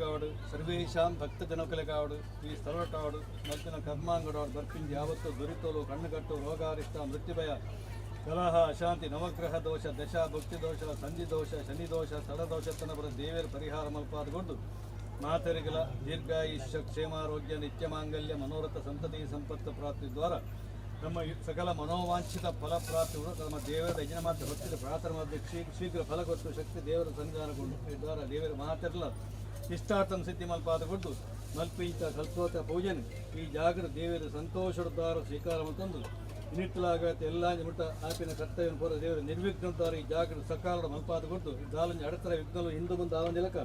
ಎಂಕ್ಲೆಗಾವಡು, ಸರ್ವೇಶಾಂ ಭಕ್ತ ಜನಕುಲೆಗಾವಡು, ಈ ಸ್ಥಳಟಾವಡು, ಮಲ್ತಿನ ಕರ್ಮಾಂಗಡಾವಡು, ಬರ್ಪಿಂಜಿ ಯಾವತ್ತು ದುರಿತೋಲು, ಕಣ್ಣುಕಟ್ಟು, ರೋಗಾರಿಷ್ಟ, ಮೃತ್ಯುಭಯ, ಕಲಹ, ಅಶಾಂತಿ, ನವಗ್ರಹ ದೋಷ, ದಶಾ ಭುಕ್ತಿ ದೋಷ, ಸಂಧಿ ದೋಷ, ಶನಿ ದೋಷ, ಸ್ಥಳ ದೋಷತನ ಬರ ದೇವರ ಪರಿಹಾರ ಮಲ್ಪಾದಗೊಂಡು ಮಾತರಿಗಳ ದೀರ್ಘಾಯುಷ್ಯ, ಕ್ಷೇಮಾರೋಗ್ಯ, ನಿತ್ಯ ಮಾಂಗಲ್ಯ, ಮನೋರಥ, ಸಂತತಿ ಸಂಪತ್ತು ಪ್ರಾಪ್ತಿ ದ್ವಾರ ನಮ್ಮ ಈ ಸಕಲ ಮನೋವಾಂಛಿತ ಫಲ ಪ್ರಾಪ್ತಿಗಳು ನಮ್ಮ ದೇವರ ಯಜನ ಮಾತ್ರ ಭಕ್ತಿಯ ಪ್ರಾರ್ಥನೆ ಮಾಡಿದ ಶೀಘ್ರ ಫಲ ಕೊಟ್ಟು ಶಕ್ತಿ ದೇವರ ಸನ್ನಿಧಾನಗೊಂಡು ಈ ದ್ವಾರ ದೇವರ ಮಾತೆಲ್ಲ ಇಷ್ಟಾರ್ಥಂ ಸಿದ್ಧಿ ಮಲ್ಪಾದ ಕೊಟ್ಟು ಮಲ್ಪಿಂಚ ಕಲ್ಪೋತ ಪೂಜನೆ ಈ ಜಾಗರ ದೇವರ ಸಂತೋಷದ ದ್ವಾರ ಸ್ವೀಕಾರ ಮಲ್ತೊಂದು ನಿಟ್ಟಲಾಗತ್ತೆ ಎಲ್ಲ ಮುಟ್ಟ ಆಪಿನ ಕರ್ತವ್ಯ ಪೂರ ದೇವರ ನಿರ್ವಿಘ್ನ ದ್ವಾರ ಈ ಜಾಗರ ಸಕಾಲದ ಮಲ್ಪಾದ ಕೊಟ್ಟು ಈ ದಾಲಂಜಿ ಅಡತರ ವಿಘ್ನಲು ಹಿಂದು ಮುಂದೆ ಆವಂದಿಲಕ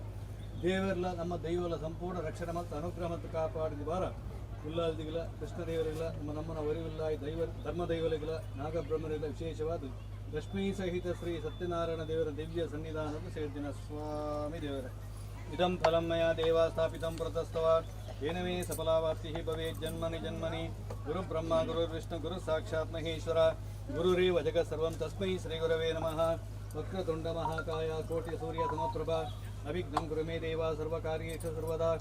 ದೇವರೆಲ್ಲ ನಮ್ಮ ದೈವಲ ಸಂಪೂರ್ಣ ರಕ್ಷಣೆ ಮತ್ತು ಅನುಗ್ರಹ ಮತ್ತು ಕಾಪಾಡಿದ ಬಾರ ಉಲ್ಲಾಲ್ದಿಗಳ ಕೃಷ್ಣದೇವರಿಗಳ ನಮ್ಮ ನಮ್ಮನ ವರಿವಿಲ್ಲ ಈ ದೈವ ಧರ್ಮ ದೈವಗಳಿಗಳ ನಾಗಬ್ರಹ್ಮರಿಗಳ ವಿಶೇಷವಾದ ಲಕ್ಷ್ಮೀ ಸಹಿತ ಶ್ರೀ ಸತ್ಯನಾರಾಯಣ ದೇವರ ದಿವ್ಯ ಸನ್ನಿಧಾನದ ಸೇರ್ದಿನ ಸ್ವಾಮಿ ದೇವರೇ. ಇದಂ ಫಲಂ ಮಯಾ ದೇವ ಸ್ಥಾಪಿತಂ ಪುರತಸ್ತವ, येन मे ಸಫಲಾವಾಪ್ತಿಃ ಭವೇತ್ ಜನ್ಮನಿ ಜನ್ಮನಿ. ಗುರು ಬ್ರಹ್ಮ, ಗುರು ವಿಷ್ಣು, ಗುರು ಸಾಕ್ಷಾತ್ ಮಹೇಶ್ವರ, ಗುರುರೇವ ಜಗತ್ ಸರ್ವಂ ತಸ್ಮೈ ಶ್ರೀ ಗುರವೇ ನಮಃ. ವಕ್ರತುಂಡ ಮಹಾಕಾಯ, ಕೋಟಿ ಸೂರ್ಯ ಸಮಪ್ರಭಾ, ಅವಿಘ್ನಂ ಕುರು ಮೇ ದೇವ ಸರ್ವಕಾರ್ಯೇಷು ಸರ್ವದಾ.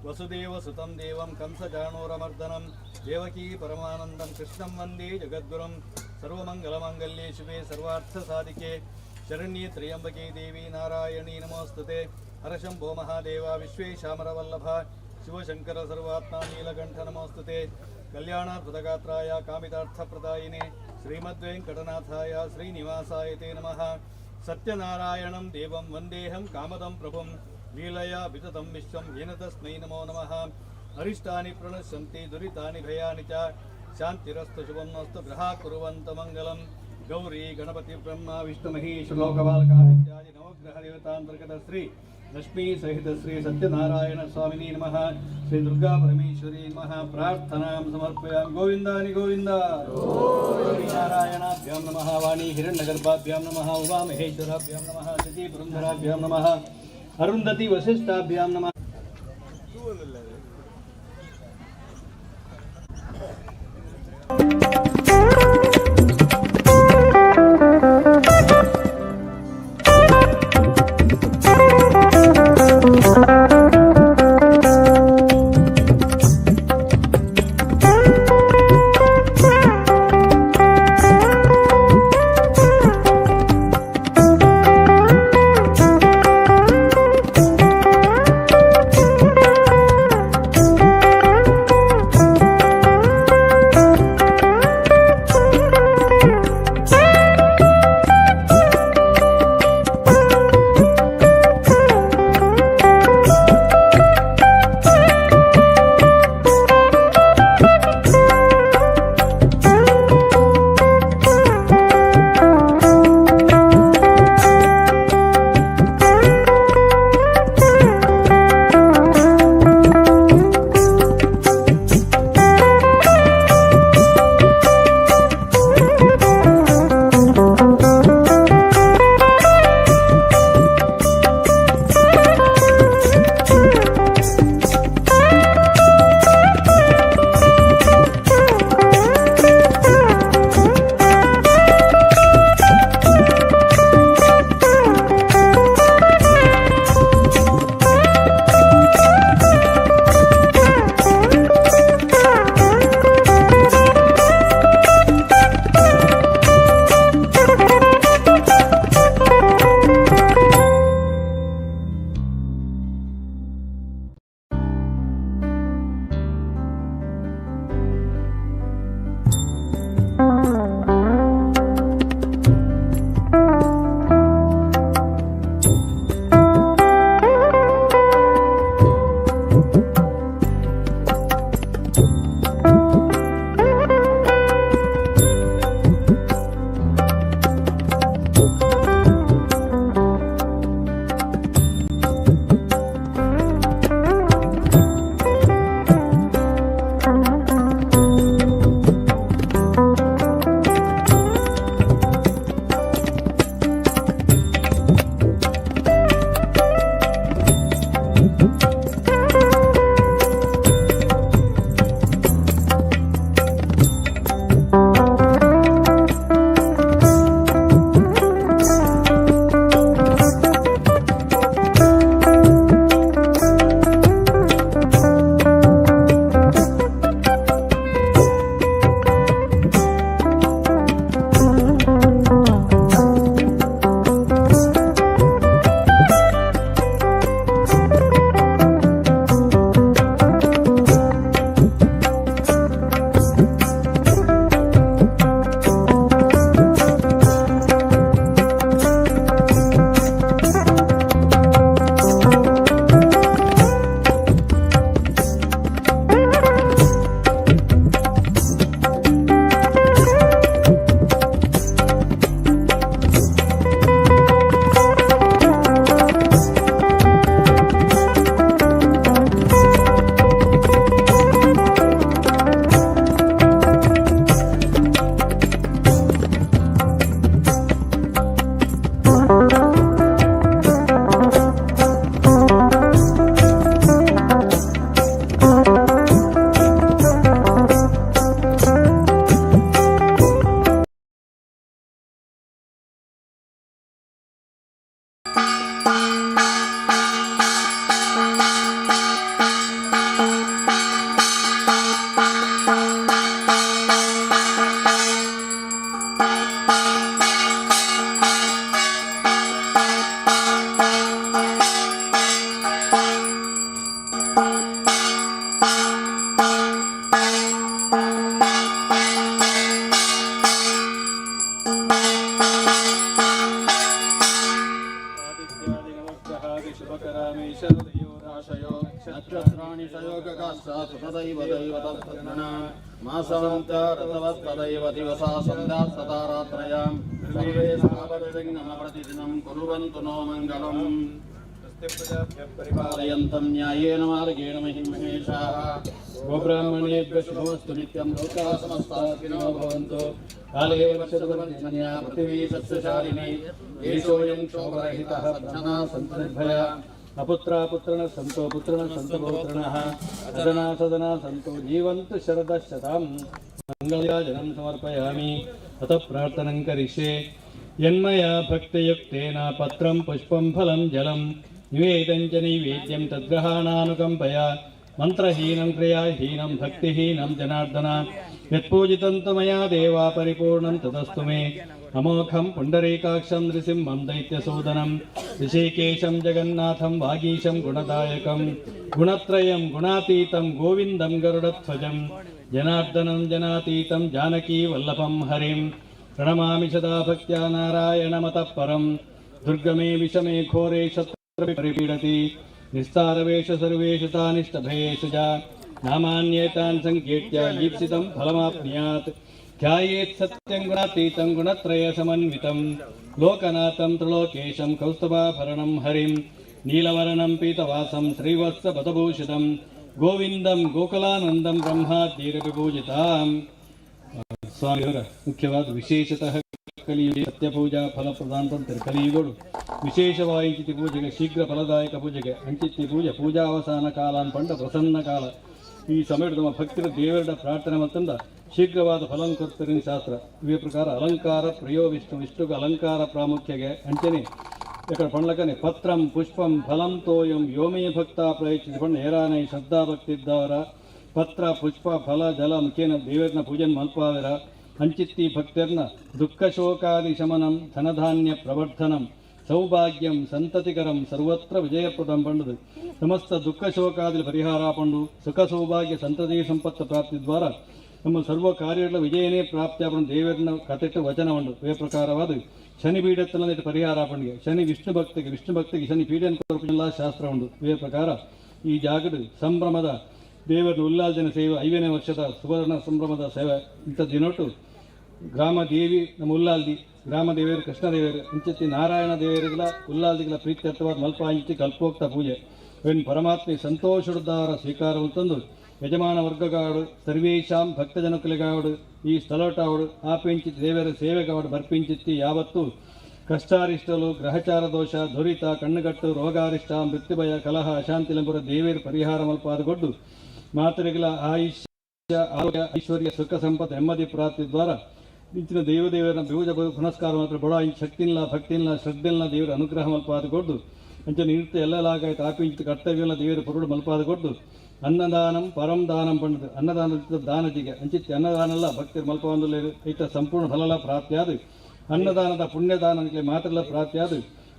ವಸುದೇವ ಸುತಂ ದೇವಂ ಕಂಸಚಾಣೂರಮರ್ದನಂ, ದೇವಕೀ ಪರಮಾನಂದಂ ಕೃಷ್ಣಂ ವಂದೇ ಜಗದ್ಗುರುಂ. ಸರ್ವಮಂಗಲಮಾಂಗಲ್ಯೆ ಶಿವೆ ಸರ್ವಾರ್ಥ ಸಾಧಿಕೆ, ಶರಣ್ಯೇ ತ್ರ್ಯಂಬಕೆ ದೇವಿ ನಾರಾಯಣೀ ನಮೋಸ್ತುತೆ. ಹರ ಶಂಭೋ ಮಹಾದೇವ ವಿಶ್ವೇಶಾಮರವಲ್ಲಭ, ಶಿವಶಂಕರ ಸರ್ವಾತ್ಮ ನೀಲಕಂಠ ನಮೋಸ್ತುತೆ. ಕಲ್ಯಾಣಾದ್ಭುತಗಾತ್ರಾಯ ಕಾಮಿತಾರ್ಥಪ್ರದಾಯಿನೇ ಶ್ರೀಮದ್ವೇಂಕಟನಾಥಾಯ ಶ್ರೀನಿವಾಸಾಯ ತೇ ನಮಃ. ಸತ್ಯನಾರಾಯಣಂ ದೇವಂ ವಂದೇಹಂ ಕಾಮದಂ ಪ್ರಭುಂ, ಲೀಲಯಾ ವಿತತಂ ವಿಶ್ವಂ ಯೇನ ತಸ್ಮೈ ನಮೋ ನಮಃ. ಅರಿಷ್ಟಾನಿ ಪ್ರಣಶ್ಯಂತಿ ದುರಿತಾನಿ ಭಯಾನಿ ಚ, ಶಾಂತಿರಸ್ತು ಶುಭಂ ನಸ್ತು, ಗ್ರಹಾ ಕುರುವಂತ ಮಂಗಲಂ. ಗೌರಿ ಗಣಪತಿ ಬ್ರಹ್ಮ ವಿಷ್ಣು ಮಹೇಶ ಲೋಕಪಾಲಕಾದಿತ್ಯಾದಿ ನವಗ್ರಹ ದೇವತಾಂತರ್ಗತ ಶ್ರೀ ಲಕ್ಷ್ಮೀ ಸಹಿತ ಶ್ರೀ ಸತ್ಯನಾರಾಯಣ ಸ್ವಾಮಿನಿ ನಮಃ. ಶ್ರೀ ದುರ್ಗಾ ಪರಮೇಶ್ವರಿ ನಮಃ. ಪ್ರಾರ್ಥನಾಂ ಸಮರ್ಪಯಾಮಿ. ಗೋವಿಂದಾನಿ ಗೋವಿಂದ. ನಾರಾಯಣಾಭ್ಯಾಂ ನಮಃ. ವಾಣಿ ಹಿರಣ್ಯಗರ್ಭಾಭ್ಯಾಂ ನಮಃ. ಉಮಾ ಮಹೇಶ್ವರಾಭ್ಯಾಂ ನಮಃ. ಶಚಿ ಪುರಂದರಾಭ್ಯಾಂ ನಮಃ. ಅರುಂಧತಿ ವಸಿಷ್ಠಾಭ್ಯಾಂ ನಮಃ. ನಕ್ಷತ್ರಾಣಿ ಸಯೋಗಕಾಶ್ಚಾತ್ ತದೈವ ದೈವತಸ್ತೃಣ ಮಾಸಾಂತ ಋತವಸ್ತದೈವ ದಿವಸಾ ಸಂಧ್ಯಾ ಸದಾ ರಾತ್ರಯಾಂ ಸರ್ವೇ ಸ್ಥಾವರಲಿಂಗಮ ಪ್ರತಿದಿನಂ ಕುರ್ವಂತು ನೋ ಮಂಗಲಂ. ಸ್ವಸ್ತಿ ಪ್ರಜಾಭ್ಯಃ ಪರಿಪಾಲಯ ಪಾಲಯಂತಂ ನ್ಯಾಯೇನ ಮಾರ್ಗೇಣ ಮಹಿಂ ಮಹೇಶಾಃ. ಗೋಬ್ರಾಹ್ಮಣೇಭ್ಯಃ ಶುಭಮಸ್ತು ನಿತ್ಯಂ. ಲೋಕಾಃ ಸಮಸ್ತಾಃ ಸುಖಿನೋ ಭವಂತು. ಕಾಲೇ ವರ್ಷತು ಪರ್ಜನ್ಯಃ, ಪೃಥಿವೀ ಸಸ್ಯಶಾಲಿನಿ. ದೇಶೋऽಯಂ ಕ್ಷೋಭರಹಿತಃ, ಸಜ್ಜನಾಃ ಸಂತು ನಿರ್ಭಯಾಃ. ಅಪುತ್ರ ಪುತ್ರಣ ಸಂತೋ ಪುತ್ರಣ ಸಂತ ಪೌತ್ರಣಃ ಸದನಾ ಸದನಾ ಸಂತೋ ಜೀವಂತು ಶರದಃ ಶತಾಂ. ಮಂಗಳಯಾಜನಂ ಸಮರ್ಪಯಾಮಿ. ಅಥ ಪ್ರಾರ್ಥನಂ ಕರಿಷ್ಯೆ. ಯನ್ಮಯಾ ಭಕ್ತಿಯುಕ್ತೇನ ಪತ್ರಂ ಪುಷ್ಪಂ ಫಲಂ ಜಲಂ ನಿವೇದಂ ಚ ನೈವೇದ್ಯಂ ತದ್ಗ್ರಹಾಣಾನುಕಂಪಯ. ಮಂತ್ರಹೀನಂ ಕ್ರಿಯಾಹೀನಂ ಭಕ್ತಿಹೀನಂ ಜನಾರ್ದನ ಯತ್ಪೂಜಿತಂ ತು ಮಯಾ ದೇವಾ ಪರಿಪೂರ್ಣಂ ತದಸ್ತು ಮೇ. ಅಮೋಘಂ ಪುಂಡರೀಕಾಕ್ಷಂ ನೃಸಿಂಹಂ ದೈತ್ಯಸೂದನಂ ಋಷಿಕೇಶಂ ಜಗನ್ನಾಥಂ ವಾಗೀಶಂ ಗುಣದಾಯಕಂ ಗುಣತ್ರಯಂ ಗುಣಾತೀತಂ ಗೋವಿಂದಂ ಗರುಡಧ್ವಜಂ ಜನಾರ್ದನಂ ಜನಾತೀತಂ ಜಾನಕೀ ವಲ್ಲಭಂ ಹರಿಂ ಪ್ರಣಮಾಮಿ ಸದಾ ಭಕ್ತ್ಯಾ ನಾರಾಯಣಮತಃ ಪರಂ. ದುರ್ಗಮೇ ವಿಷಮೇ ಘೋರೆ ಶತ್ರು ಪರಿಪೀಡತಿ ನಿಸ್ತಾರವೇಷ ಸರ್ವೇಷು ತಾನಿಷ್ಟಭಯೇಷು ಚ. ನಾಮಾನ್ಯೇತಾನ್ ಸಂಕೀರ್ತ್ಯ ಈಪ್ಸಿತಂ ಫಲಮಾಪ್ನುಯಾತ್. ಧ್ಯಾಯೇತ್ ಸತ್ಯಂ ಗುಣಾತೀತಂ ಗುಣತ್ರಯ ಸಮನ್ವಿತಂ ಲೋಕನಾಥಂ ತ್ರಿಲೋಕೇಶಂ ಕೌಸ್ತುಭಾಭರಣಂ ಹರಿಂ ನೀಲವರ್ಣಂ ಪೀತವಾಸಂ ಶ್ರೀವತ್ಸಪದಭೂಷಿತಂ ಗೋವಿಂದಂ ಗೋಕುಲಾನಂದಂ ಬ್ರಹ್ಮಾದ್ಯೈರಪಿ ಪೂಜಿತಾಂ. ಸ್ವಾಮಿಯವರ ಮುಖ್ಯವಾದ ವಿಶೇಷತಃ ಕಲಿಯುಗ ಸತ್ಯಪೂಜಾ ಫಲ ಪ್ರದಾನ ಅಂತಾರೆ. ಕಲಿಯುಗಗಳು ವಿಶೇಷವಾಯಿಂಚಿತಿ ಪೂಜೆಗೆ, ಶೀಘ್ರ ಫಲದಾಯಕ ಪೂಜೆಗೆ ಅಂಚಿತ್ತಿ ಪೂಜೆ ಪೂಜಾವಸಾನ ಕಾಲ ಅನ್ಪಂಡ ಪ್ರಸನ್ನ ಕಾಲ. ಈ ಸಮಯದ ನಮ್ಮ ಭಕ್ತರ ದೇವರ ಪ್ರಾರ್ಥನೆ ಮತ್ತಂದ ಶೀಘ್ರವಾದ ಫಲಂ ಕೊಡ್ತಾರೆ ಶಾಸ್ತ್ರ. ಇವೇ ಪ್ರಕಾರ ಅಲಂಕಾರ ಪ್ರಿಯೋ ವಿಷ್ಣು. ವಿಷ್ಣುಗೆ ಅಲಂಕಾರ ಪ್ರಾಮುಖ್ಯಗೆ ಅಂಚನೆ ఇక్కడ పంಡ್ಲಕನೆ ಪತ್ರಂ ಪುಷ್ಪಂ ಫಲಂ ತೋಯಂ ಯೋಮೇ ಭಕ್ತ ಪ್ರಯಚ್ಛತಿ ಪಂಡ ಏರಾನೈ ಶ್ರದ್ಧಾ ಭಕ್ತಿದ್ದವರ ಪತ್ರ ಪುಷ್ಪ ಫಲ ಜಲ ಮುಖೇನ ದೇವರನ್ನ ಪೂಜೆ ಮಲ್ಪಾವಿರ. ಅಂಚಿತ್ತಿ ಭಕ್ತರ್ನ ದುಃಖ ಶೋಕಾದಿ ಶಮನಂ ಧನಧಾನ್ಯ ಪ್ರವರ್ಧನಂ ಸೌಭಾಗ್ಯಂ ಸಂತತಿಕರಂ ಸರ್ವತ್ರ ವಿಜಯಪ್ರದಂ ಪಂಡದು. ಸಮಸ್ತ ದುಃಖ ಶೋಕಾದಿ ಪರಿಹಾರ ಪಂಡು ಸುಖ ಸೌಭಾಗ್ಯ ಸಂತತಿ ಸಂಪತ್ತು ಪ್ರಾಪ್ತಿ ದ್ವಾರ ನಮ್ಮ ಸರ್ವ ಕಾರ್ಯಗಳ ವಿಜಯನೇ ಪ್ರಾಪ್ತಿ ಆಪಣ ದೇವರನ್ನ ಕಥೆಟ್ಟು ವಚನ ಉಂಡು. ವೇ ಪ್ರಕಾರವಾದ ಶನಿ ಪೀಡತ್ತಲ ಪರಿಹಾರ ಪಂಡಿಗೆ ಶನಿ ವಿಷ್ಣು ಭಕ್ತಿಗೆ, ವಿಷ್ಣು ಭಕ್ತಿಗೆ ಶನಿ ಪೀಡನ್ ಕೊರಪಿಲ್ಲ ಶಾಸ್ತ್ರ ಉಂಡು. ವೇ ಪ್ರಕಾರ ಈ ಜಾಗದ ಸಂಭ್ರಮದ ದೇವರ ಉಲ್ಲಾಸನ ಸೇವೆ 5ನೇ ವರ್ಷದ ಸುವರ್ಣ ಸಂಭ್ರಮದ ಸೇವೆ. ಇಂಥ ದಿನೊಟ್ಟು ಗ್ರಾಮ ದೇವಿ ನಮ್ಮ ಉಲ್ಲಾಲ್ದಿ ಗ್ರಾಮ ದೇವರು ಕೃಷ್ಣ ದೇವರು ಇಂಚತ್ತಿ ನಾರಾಯಣ ದೇವರಿಗಳ ಉಲ್ಲಾಲ್ದಿಗಳ ಪ್ರೀತ್ಯರ್ಥವಾದ ಮಲ್ಪ ಇಂಚಿ ಕಲ್ಪೋಕ್ತ ಪೂಜೆ ಇನ್ನು ಪರಮಾತ್ಮೆ ಸಂತೋಷದಾರ ಸ್ವೀಕಾರ ಅಂತಂದು ಯಜಮಾನ ವರ್ಗಗಾಡು ಸರ್ವೇಶಾಂ ಭಕ್ತಜನಕುಲಿಗಾಡು ಈ ಸ್ಥಳಟಾವಡು ಆಪಿಂಚಿತ್ ದೇವರ ಸೇವೆಗಾಡು ಬರ್ಪಿಂಚಿತ್ತಿ ಯಾವತ್ತು ಕಷ್ಟಾರಿಷ್ಟಲು ಗ್ರಹಚಾರ ದೋಷ ದುರಿತ ಕಣ್ಣುಗಟ್ಟು ರೋಗಾರಿಷ್ಟ ಮೃತ್ಯುಭಯ ಕಲಹ ಅಶಾಂತಿ ಲಂಬುರ ದೇವೇರ ಪರಿಹಾರ ಮಲ್ಪಾದಗೊಡ್ಡು ಮಾತರಿಗಳ ಆಯುಷ್ಯ ಆರೋಗ್ಯ ಐಶ್ವರ್ಯ ಸುಖ ಸಂಪತ್ತು ನೆಮ್ಮದಿ ಪ್ರಾಪ್ತಿ ದ್ವಾರ ಇಂಚಿನ ದೇವದೇವರ ಪೂಜೆ ಪುನಸ್ಕಾರ ಮಾತ್ರ ಬಡ ಇಂಚ ಶಕ್ತಿಲ್ಲ ಭಕ್ತಿಲ್ಲ ಶ್ರದ್ಧೆಲ್ಲ ದೇವರ ಅನುಗ್ರಹ ಮಲ್ಪಾದಗೊಡ್ಡು ಅಂಚನೆ ನಿರುತ್ತ ಎಲ್ಲಲಾಗಾಯ್ತು ಆಪಿಂಚಿತ ಕರ್ತವ್ಯ ದೇವರ ಪೊರುಡು ಮಲ್ಪಾದಗೊಡ್ಡು ಅನ್ನದಾನಂ ಪರಂ ದಾನಂ ಪಂಡದು ಅನ್ನದಾನ ದಾನಜಿಗೆ ಅಂಚಿತ್ಯ ಅನ್ನದಾನಲ್ಲ ಭಕ್ತರು ಮಲ್ಪವಂದುಲ್ಲ ಐತ ಸಂಪೂರ್ಣ ಫಲಲ ಪ್ರಾಪ್ತಿಯಾದ ಅನ್ನದಾನದ ಪುಣ್ಯದಾನ ಮಾತ್ರಲ್ಲ ಪ್ರಾಪ್ತಿಯಾದ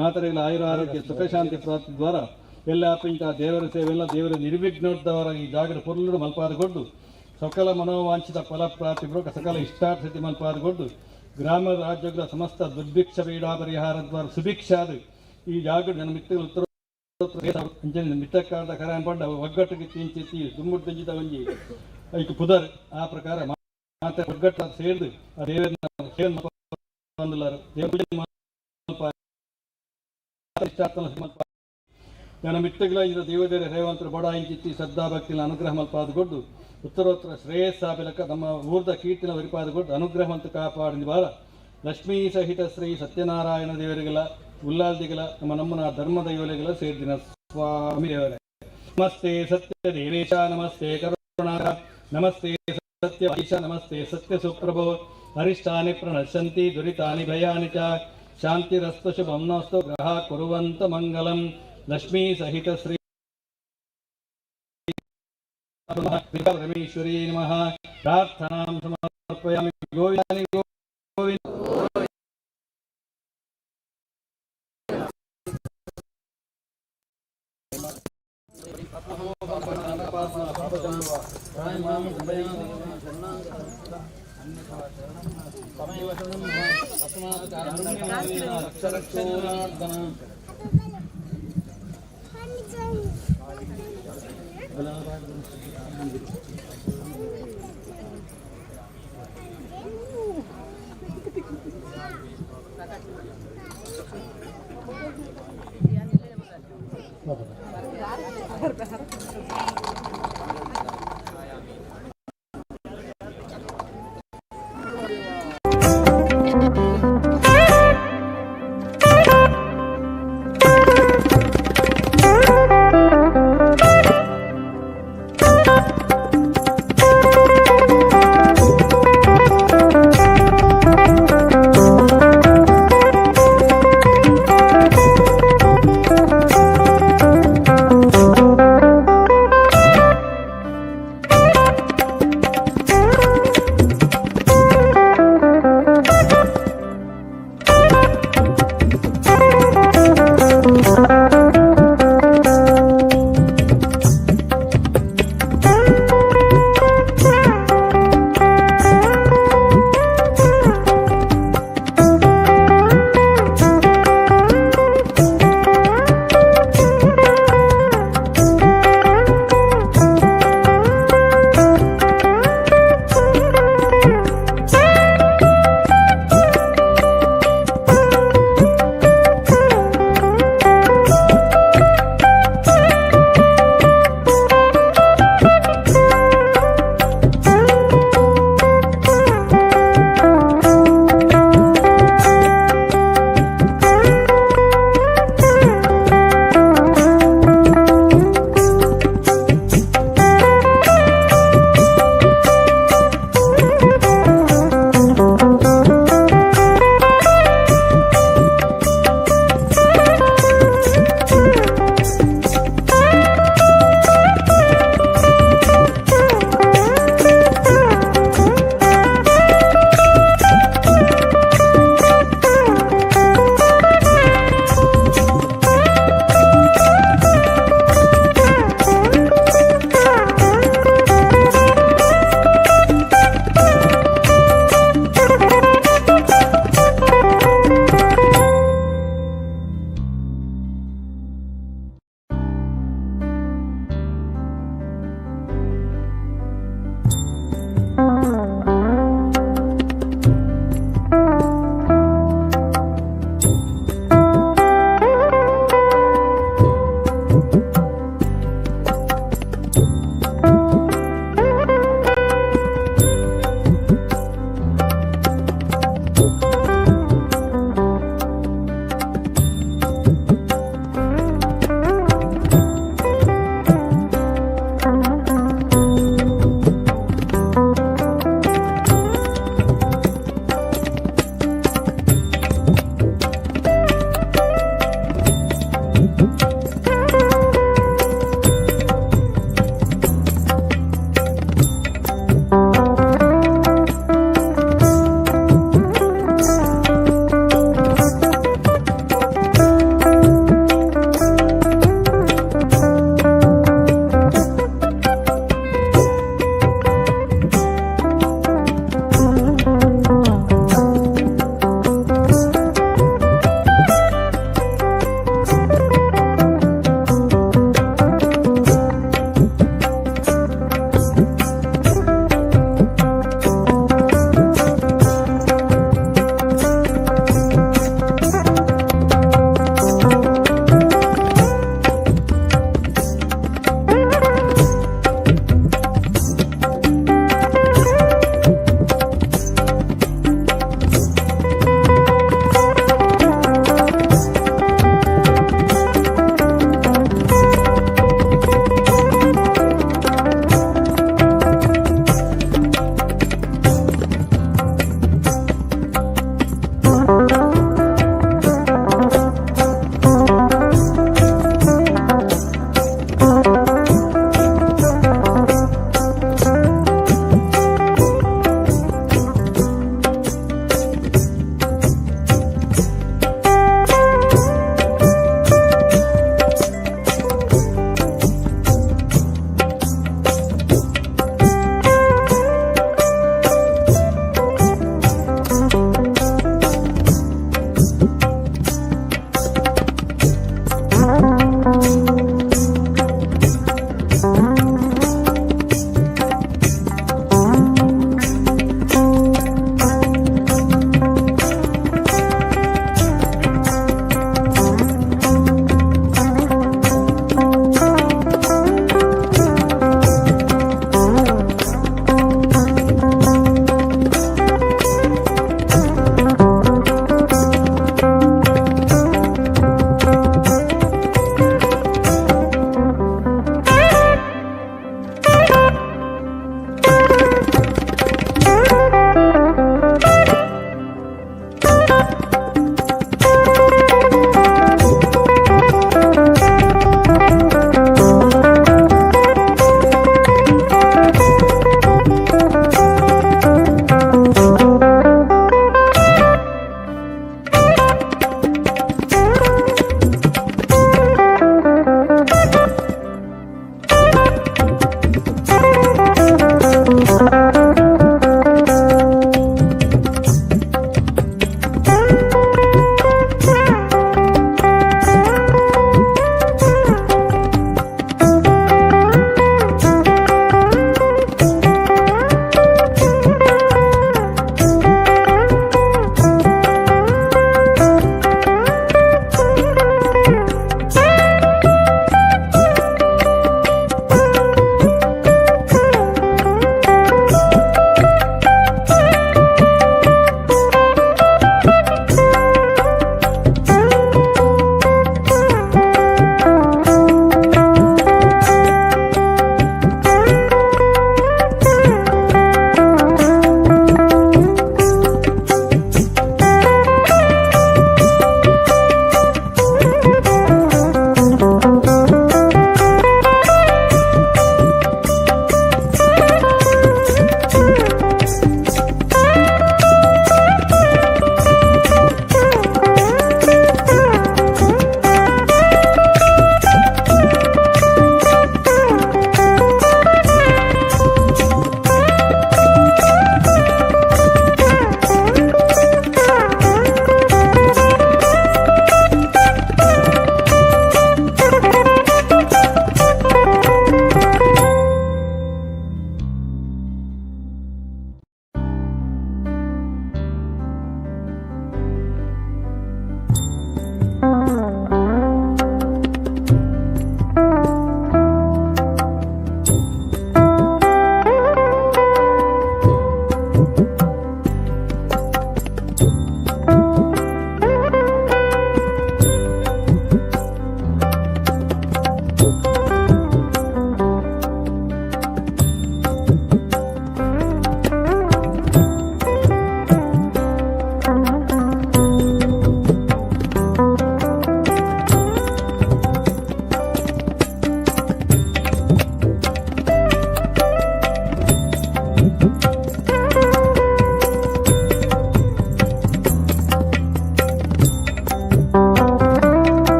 ಮಾತರೆಗಳ ಆಯುರ ಆರೋಗ್ಯ ಸುಖ ಶಾಂತಿ ಪ್ರಾಪ್ತಿ ದ್ವಾರ ಎಲ್ಲ ಪಿಂಚ ದೇವರ ಸೇವೆಲ್ಲ ದೇವರ ನಿರ್ವಿಘ್ನೋದ್ದವರ ಈ ಜಾಗದ ಪೊರುಳು ಮಲ್ಪಾದಗೊಡ್ಡು ಸಕಲ ಮನೋವಾಂಛಿತ ಫಲ ಪ್ರಾಪ್ತಿ ಬರೋಕ ಸಕಲ ಇಷ್ಟಾರ್ಥ ಸಿದ್ಧಿ ಮಲ್ಪಾದಗೊಡ್ಡು ಗ್ರಾಮ ರಾಜ್ಯಗಳ ಸಮಸ್ತ ದುರ್ಭಿಕ್ಷ ಪೀಡಾ ಪರಿಹಾರ ದ್ವಾರ ಸುಭಿಕ್ಷಾದ ಈ ಜಾಗದ ನನ್ನ ಮಿತ್ರ ಉತ್ತರ ಅಂಚನೆ ಮಿತ್ತಕ್ಕಾದ ಕರ ಪಂಡ ಒಗ್ಗಟ್ಟಿಗೆ ತಿಂಚಿತ್ತಿ ದುಮ್ಮುಟ್ಟು ತಿಂಚಿತ ಒಂಜಿ ಐಕ್ ಪುದರ್. ಆ ಪ್ರಕಾರ ಮಾತೆ ಒಗ್ಗಟ್ಟು ಸೇರ್ದು ಆ ದೇವರನ್ನ ಸೇವೆ ಮಲ್ಪೊಂದುಲ್ಲಾರು. ದೇವ ಪೂಜೆ ಮಲ್ಪ ಇಷ್ಟಾರ್ಥನ ಮಲ್ಪ ನನ್ನ ಮಿತ್ತಗಳ ಇಂದ ದೇವದೇವರ ರೇವಂತರ ಬಡ ಇಂಚಿತ್ತಿ ಶ್ರದ್ಧಾ ಭಕ್ತಿನ ಅನುಗ್ರಹ ಮಲ್ಪಾದಗೊಡ್ಡು ಉತ್ತರೋತ್ತರ ಶ್ರೇಯಸ್ಸಾಪಿಲಕ್ಕ ನಮ್ಮ ಊರ್ದ ಕೀರ್ತಿನ ವರಿಪಾದಗೊಡ್ಡು ಅನುಗ್ರಹವಂತ ಕಾಪಾಡಿದ ಬಾರ ಲಕ್ಷ್ಮೀ ಸಹಿತ ಶ್ರೀ ಸತ್ಯನಾರಾಯಣ ದೇವರಿಗಳ ಉಲ್ಲಾಲ್ದಿಗಳ ನಮ್ಮ ನಮ್ಮನ ಧರ್ಮ ದೈವಲಿಗಳ ಸೇರ್ದಿನ ಸ್ವಾಮಿ ದೇವರೇ. ನಮಸ್ತೆ ಸತ್ಯ ದೇವೇಶ, ನಮಸ್ತೆ ಕರುಣಾಕರ, ನಮಸ್ತೆ ಸತ್ಯ ನಮಸ್ತೆ ಸತ್ಯ ಸುಪ್ರಭೋ. ಅರಿಷ್ಟಾನಿ ಪ್ರಣಶ್ಯಂತಿ ದುರಿತಾನಿ ಭಯಾನಿ ಚ. ಶಾಂತಿರಸ್ತು ಶುಭಂ ನಸ್ತು ಗ್ರಹ ಕುರುವಂತ ಮಂಗಲಂ. ಲಕ್ಷ್ಮೀ ಸಹಿತ ಶ್ರೀ ಪರಮೇಶ್ವರಿ ನಮಃ. ಪ್ರಾರ್ಥನಾಂ ಸಮರ್ಪಯಾಮಿ. ಗೋವಿಂದಾನಿ ಗೋವಿಂದ.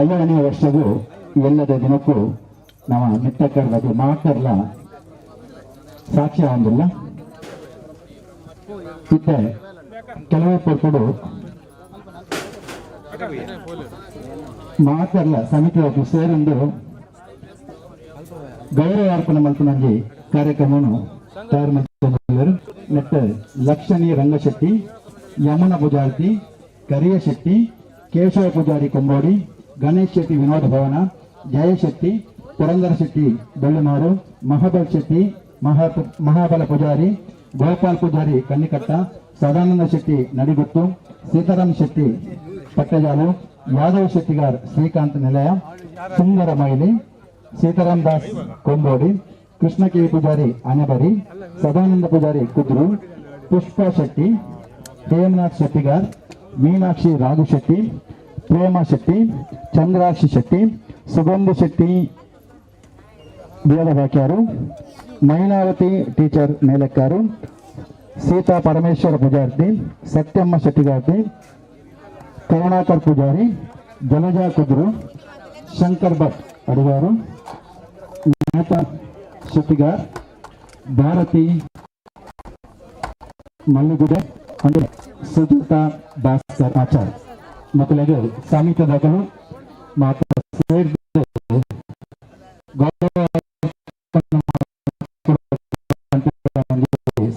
50ನೇ ವರ್ಷಗೂ ಎಲ್ಲದ ದಿನಕ್ಕೂ ನಮ್ಮ ಮಿತ್ತಕರ್ದ ಮಾತರ್ಲ ಸಾಕ್ಷ್ಯ ಹೊಂದಿಲ್ಲ. ಇತ್ತೆ ಕೆಲವೇ ಪೊರ್ತುಡು ಮಾತರ್ಲ ಸಮಿತಿ ಸೇರೊಂದು ಗೌರವ ಅರ್ಪಣೆ ಮಲ್ಪುನಂಜಿ ಕಾರ್ಯಕ್ರಮವನ್ನು ತಯಾರು ಮಲ್ತೊಂದುಲ್ಲೆರ್. ನೆಟ್ಟ್ ಲಕ್ಷಣಿ ರಂಗಶೆಟ್ಟಿ, ಯಮುನ ಪೂಜಾರ್ತಿ, ಕರಿಯ ಶೆಟ್ಟಿ, ಕೇಶವ ಪೂಜಾರಿ ಕೊಂಬೋಡಿ, ಗಣೇಶ್ ಶೆಟ್ಟಿ ವಿನೋದ ಭವನ, ಜಯ ಶೆಟ್ಟಿ, ಪುರಂದರ ಶೆಟ್ಟಿ ಬೆಳ್ಳುಮಾರು, ಮಹಾಬಲ್ ಶೆಟ್ಟಿ, ಮಹಾಬಲ ಪೂಜಾರಿ, ಗೋಪಾಲ್ ಪೂಜಾರಿ ಕನ್ನಿಕಟ್ಟ, ಸದಾನಂದ ಶೆಟ್ಟಿ ನಡಿಗುತ್ತು, ಸೀತಾರಾಮ್ ಶೆಟ್ಟಿ ಪಟ್ಟಜಾಲು, ಯಾದವ್ ಶೆಟ್ಟಿಗಾರ್ ಶ್ರೀಕಾಂತ್ ನಿಲಯ, ಸುಂದರ ಮೈಲಿ, ಸೀತಾರಾಮ್ ದಾಸ್ ಕೊಂಬೋಡಿ, ಕೃಷ್ಣ ಕೆ ಪೂಜಾರಿ ಅನೆಬರಿ, ಸದಾನಂದ ಪೂಜಾರಿ ಕುದ್ರು, ಪುಷ್ಪಾ ಶೆಟ್ಟಿ, ಹೇಮನಾಥ್ ಶೆಟ್ಟಿಗಾರ್, ಮೀನಾಕ್ಷಿ ರಾಘು ಶೆಟ್ಟಿ, ಪ್ರೇಮ ಶೆಟ್ಟಿ, ಚಂದ್ರಾಕ್ಷಿ ಶೆಟ್ಟಿ, ಸುಗಂಧಿ ಶೆಟ್ಟಿ ಬೇಲಬಾಕ್ಯಾರು, ಮೈನಾವತಿ ಟೀಚರ್ ಮೇಲಕ್ಕಾರು, ಸೀತಾ ಪರಮೇಶ್ವರ ಪೂಜಾರ್ತಿ, ಸತ್ಯಮ್ಮ ಶೆಟ್ಟಿಗಾರ್ತಿ, ಕರುಣಾಕರ್ ಪೂಜಾರಿ, ಜಲಜಾ ಕುದ್ರು, ಶಂಕರ್ ಭಟ್ ಅಡಿಗಾರು, ನೇತಾ ಶೆಟ್ಟಿಗಾರ್, ಭಾರತಿ ಮಲ್ಲಿಗುಡೆ ಅಂದ್ರೆ ಸುಜಾತ ಭಾಸ್ಕರ್ ಆಚಾರ್ ಮೊದಲಿಗೆ ಸಮಿತಿದಕಲು ಮಾತ್ರ ಸೇರ್ದು ಗೌರವ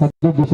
ಸದುದ್ದೇಶ.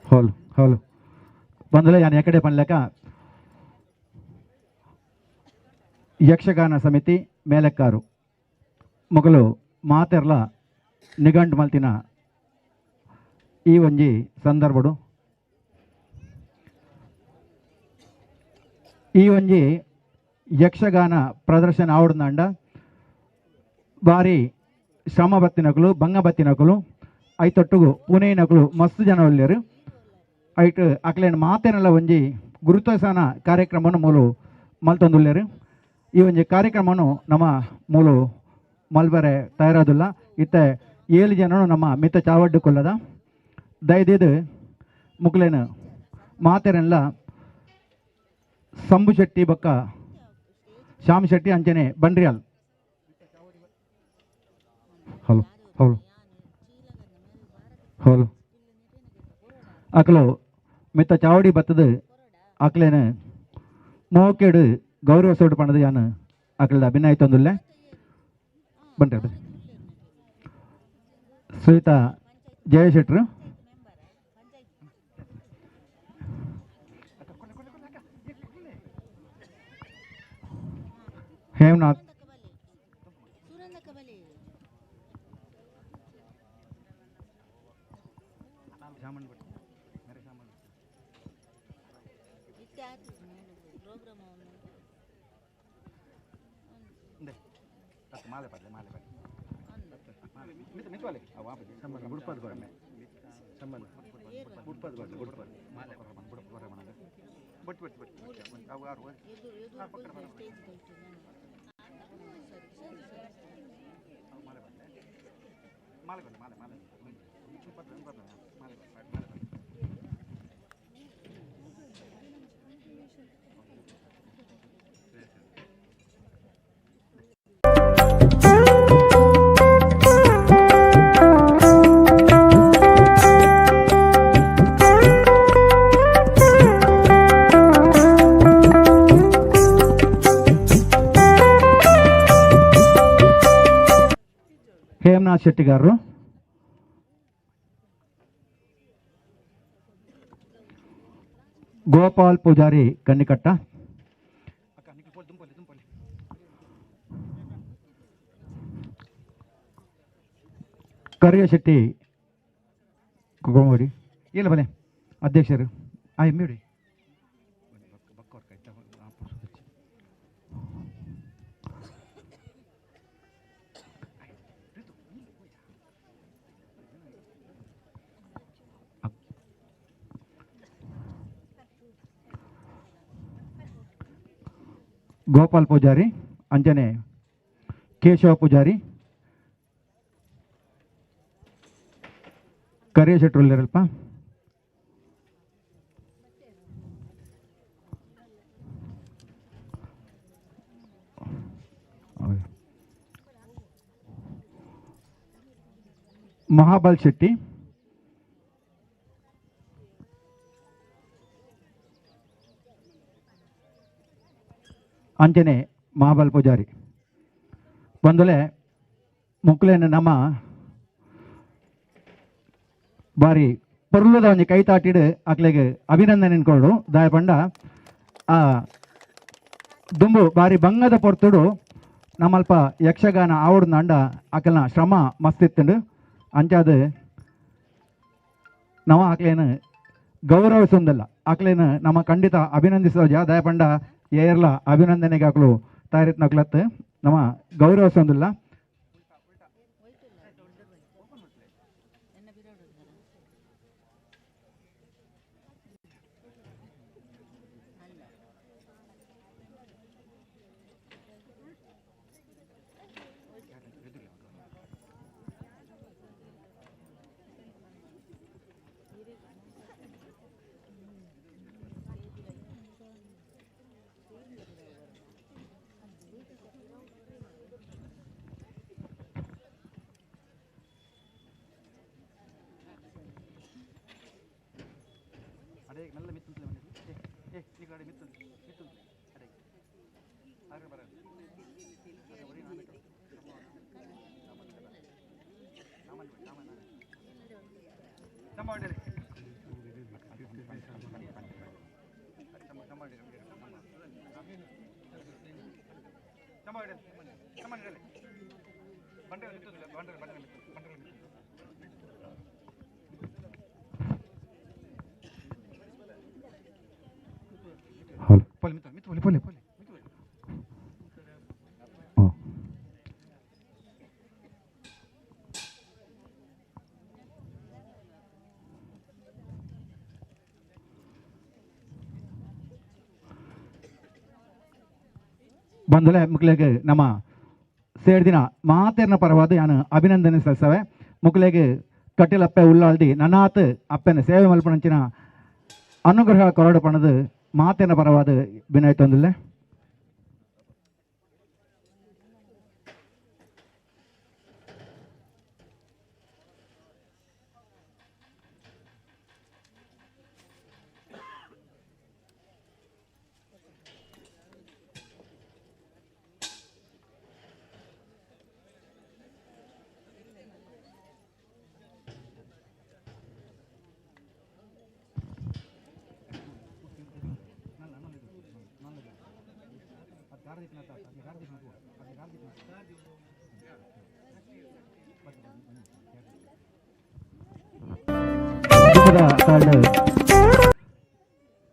హోల్ హోల్ ಬಂದಲೆ ಯಾನ್ ಎಕಡೆ ಪನ್ಲೆಕ ಯಕ್ಷಗಾನ ಸಮಿತಿ ಮೇಲಕ್ಕಾರು ಮೊಗಲು ಮಾತೆರ್ಲ ನಿಘಂಟು ಮಲ್ತಿನ ಈ ಒಂಜಿ ಸಂದರ್ಭಡು. ಈ ಒಂಜಿ ಯಕ್ಷಗಾನ ಪ್ರದರ್ಶನ ಆವಡ್ದಾಂಡ ಬಾರಿ ಶ್ರಮ ಬತ್ತಿನಕುಲು ಬಂಗ ಬತ್ತಿನಕುಲು ಐತೊಟ್ಟುಗು ಪುಣೆನಕುಲು ಮಸ್ತ್ ಜನ ಒಲ್ಲೆರು. ಐಟ್ ಅಕ್ಲೇನ್ ಮಾತೆನೆಲ್ಲ ಒಂಜಿ ಗುರುತಸಾನ ಕಾರ್ಯಕ್ರಮನು ಮೂಲು ಮಲ್ತೊಂದುಲ್ಲೆರು. ಈ ಒಂಜಿ ಕಾರ್ಯಕ್ರಮನು ನಮ್ಮ ಮೂಲು ಮಲ್ಬರೆ ತಯಾರಾದಿಲ್ಲ. ಇತ್ತೆ 7 ಜನನು ನಮ್ಮ ಮಿತ್ತ ಚಾವಡ್ಡು ಕೊಲ್ಲದ ದಯದೀದು ಮುಕ್ಲೇನು ಮಾತೆರೆಲ್ಲ ಸಂಬು ಶೆಟ್ಟಿ ಬೊಕ್ಕ ಶ್ಯಾಮ್ ಶೆಟ್ಟಿ ಅಂಚನೆ ಬಂಡ್ರಿಯಾಲ್. ಹಲೋ ಹಲೋ ಹಲೋ ಅಕಲು ಮಿತ್ತ ಚಾವಡಿ ಬತ್ತದು ಅಕ್ಲೇನು ಮೋಕೆಡು ಗೌರವ ಸೋಡು ಪಣದು ಯಾನು ಅಕಲ್ದ ಅಭಿನಯ ತಂದುಲ್ಲೆ ಬಂಡ್ರಿ ಸುನೀತಾ ಜಯಶೆಟ್ರು. ಹೇಮನಾಥ್ ಹೇಮನಾಥ್ ಶೆಟ್ಟಿಗಾರರು. ಗೋಪಾಲ್ ಪೂಜಾರಿ ಕನ್ನಿಕಟ್ಟ. ಕರಿಯ ಶೆಟ್ಟಿ ಕುಕ್ಕಮೋಡಿ ಇಲ್ಲ ಬಲೆ ಅಧ್ಯಕ್ಷರು ಆ ಎಮ್ಮಿಡಿ. ಗೋಪಾಲ್ ಪೂಜಾರಿ ಅಂಜನೆ ಕೇಶವ ಪೂಜಾರಿ ಕರಿಯ ಶೆಟ್ರುಲ್ಲಿರಲ್ಪ. ಮಹಾಬಲ್ ಶೆಟ್ಟಿ ಅಂಚನೆ ಮಹಾಬಲ್ ಪೂಜಾರಿ ಬಂದುಲೆ ಮುಕ್ಲೇನು ನಮ್ಮ ಬಾರಿ ಪೊರ್ಲುದ ಒಂಜಿ ಕೈ ತಾಟಿಡು ಅಕ್ಲೆಗ್ ಅಭಿನಂದನೆ ಕೊಡು ದಾಯ ಪಂಡ ಆ ದುಂಬು ಬಾರಿ ಬಂಗದ ಪೊರ್ತುಡು ನಮ್ಮಲ್ಪ ಯಕ್ಷಗಾನ ಆವಡ್ದಂಡ ಅಕಲ್ನ ಶ್ರಮ ಮಸ್ತ್ ಇತ್ತುಂಡು. ಅಂಚಾದ ನವ ಅಕ್ಲೇನು ಗೌರವಿಸೊಂದಲ್ಲ ಅಕ್ಲೇನು ನಮ್ಮ ಖಂಡಿತ ಅಭಿನಂದಿಸೋ ಜಾ ದಾಯ ಪಂಡ ಏರ್ಲ ಅಭಿನಂದನೆಗೆ ಹಾಕಲು ತಯಾರಿತ್ ನಕ್ಲತ್ ನಮ್ಮ ಗೌರವಿಸೊಂದಿಲ್ಲ. ಬಂಧುಲೆ ಮುಕ್ಲೆಗ್ ನಮ್ಮ ಸೇರ್ದಿನ ಮಾತೆರ್ನ ಪರವಾದ ಯಾನು ಅಭಿನಂದನೆ ಸಲ್ಲಿಸವೆ. ಮುಕ್ಲೆಗ್ ಕಟ್ಟಿಲಪ್ಪೆ ಉಳ್ಳಾಲ್ದಿ ನನಾತ್ ಅಪ್ಪೆನ ಸೇವೆ ಮಲ್ಪನಂಚಿನ ಅನುಗ್ರಹ ಕೊರಡು ಪಣದು ಮಾತೆರ್ನ ಪರವಾದ ವಿನಯ ತಂದಿಲ್ಲ.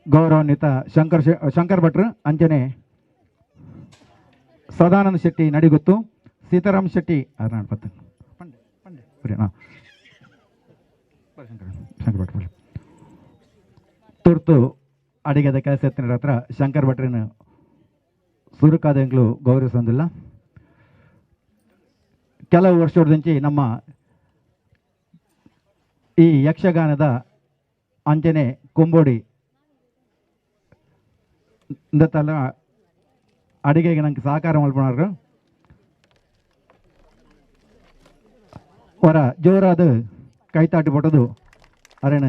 ಗೌರವಾನ್ವಿತ ಶಂಕರ್ ಶಂಕರ್ ಭಟ್ರು, ಅಂಚನೆ ಸದಾನಂದ ಶೆಟ್ಟಿ ನಡಿಗುತ್ತು, ಸೀತಾರಾಮ್ ಶೆಟ್ಟಿ ಶಂಕರ್ ಭಟ್ರು ತುರ್ತು ಅಡಿಗೆದ ಕೆಲಸ ಎತ್ತಿನ ಹತ್ರ ಶಂಕರ್ ಭಟ್ರನ್ನು ಸುರುಕಾದಂಗ್ಲು ಗೌರವಿಸೋದಿಲ್ಲ. ಕೆಲವು ವರ್ಷದಿಂದ ನಮ್ಮ ಈ ಯಕ್ಷಗಾನದ ಅಂಚನೆ ಕೊಂಬೋಡಿ ಇಂದತ್ತಲ್ಲ ಅಡಿಗೆಗೆ ನಂಗೆ ಸಹಕಾರ ಮಲ್ಪನಾರು ಹೊರ ಜೋರಾದ ಕೈತಾಟಿ ಪಟ್ಟದು ಅರೇಣ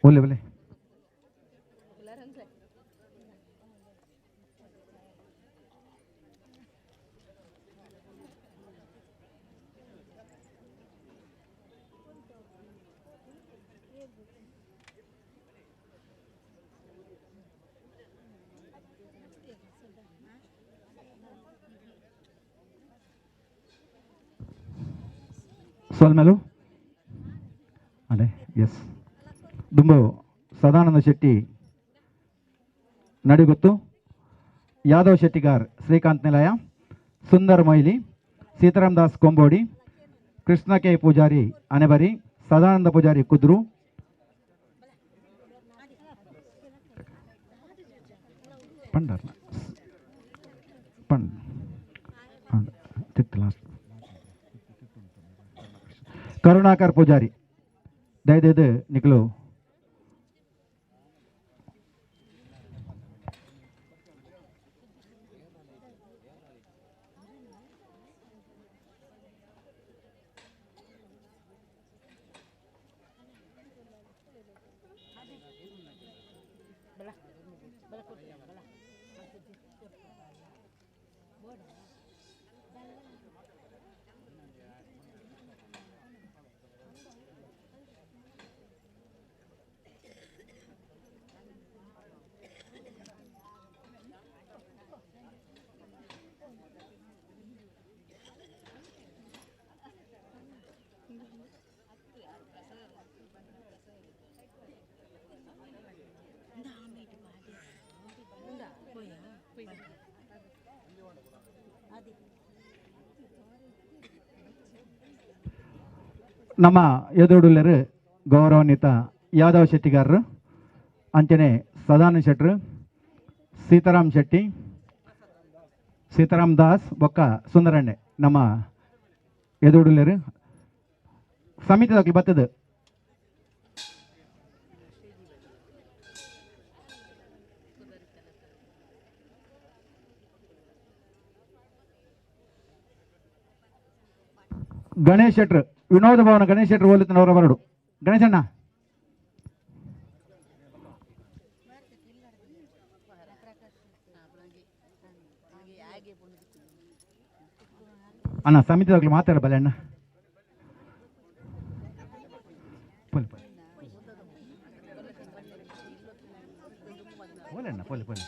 ಒಲ್ಲೆ ಒಲ್ಲೆ ಸೊಲ್ಮೆಲು ಅದೇ ಎಸ್ ದುಂಬು ಸದಾನಂದ ಶೆಟ್ಟಿ ನಡಿಗುತ್ತು, ಯಾದವ್ ಶೆಟ್ಟಿಗಾರ್ ಶ್ರೀಕಾಂತ್ ನಿಲಯ, ಸುಂದರ್ ಮೊಯ್ಲಿ, ಸೀತಾರಾಮ್ ದಾಸ್ ಕೊಂಬೋಡಿ, ಕೃಷ್ಣ ಕೆ ಪೂಜಾರಿ ಅನೆಬರಿ, ಸದಾನಂದ ಪೂಜಾರಿ ಕುದ್ರು, ಪಂಡರ್ ಪಂಡ್ ಲಾಸ್ಟ್ ಕರುಣಾಕರ್ ಪೂಜಾರಿ ದಯದೇದು ನಿಕ್ಲು ನಮ್ಮ ಎದುರುಡುಲ್ಲರು ಗೌರವಾನ್ವಿತ ಯಾದವ್ ಶೆಟ್ಟಿಗಾರರು, ಅಂಚನೆ ಸದಾನಂದ ಶೆಟ್ಟರು, ಸೀತಾರಾಮ್ ಶೆಟ್ಟಿ, ಸೀತಾರಾಮ್ ದಾಸ್ ಬೊಕ್ಕ ಸುಂದರಣ್ಣೆ ನಮ್ಮ ಎದುರುಡುಲ್ಲರು ಸಮಿತಿದಾಕ್ಲು ಬತ್ತದ. ಗಣೇಶ್ ಶೆಟ್ರು ವಿನೋದ ಭವನ ಗಣೇಶ್ ಶೆಟ್ರು ಓಲುತ್ತಿನವರ ಬರಡು ಗಣೇಶಣ್ಣ ಅಣ್ಣ ಸಮಿತಿದಾಗಲೂ ಮಾತಾಡ ಬಲೆ ಅಣ್ಣ ಪೊಲೆ ಪೊಲೆ ಪೊಲೆ ಅಣ್ಣ ಪೊಲೆ ಪೊಲೆ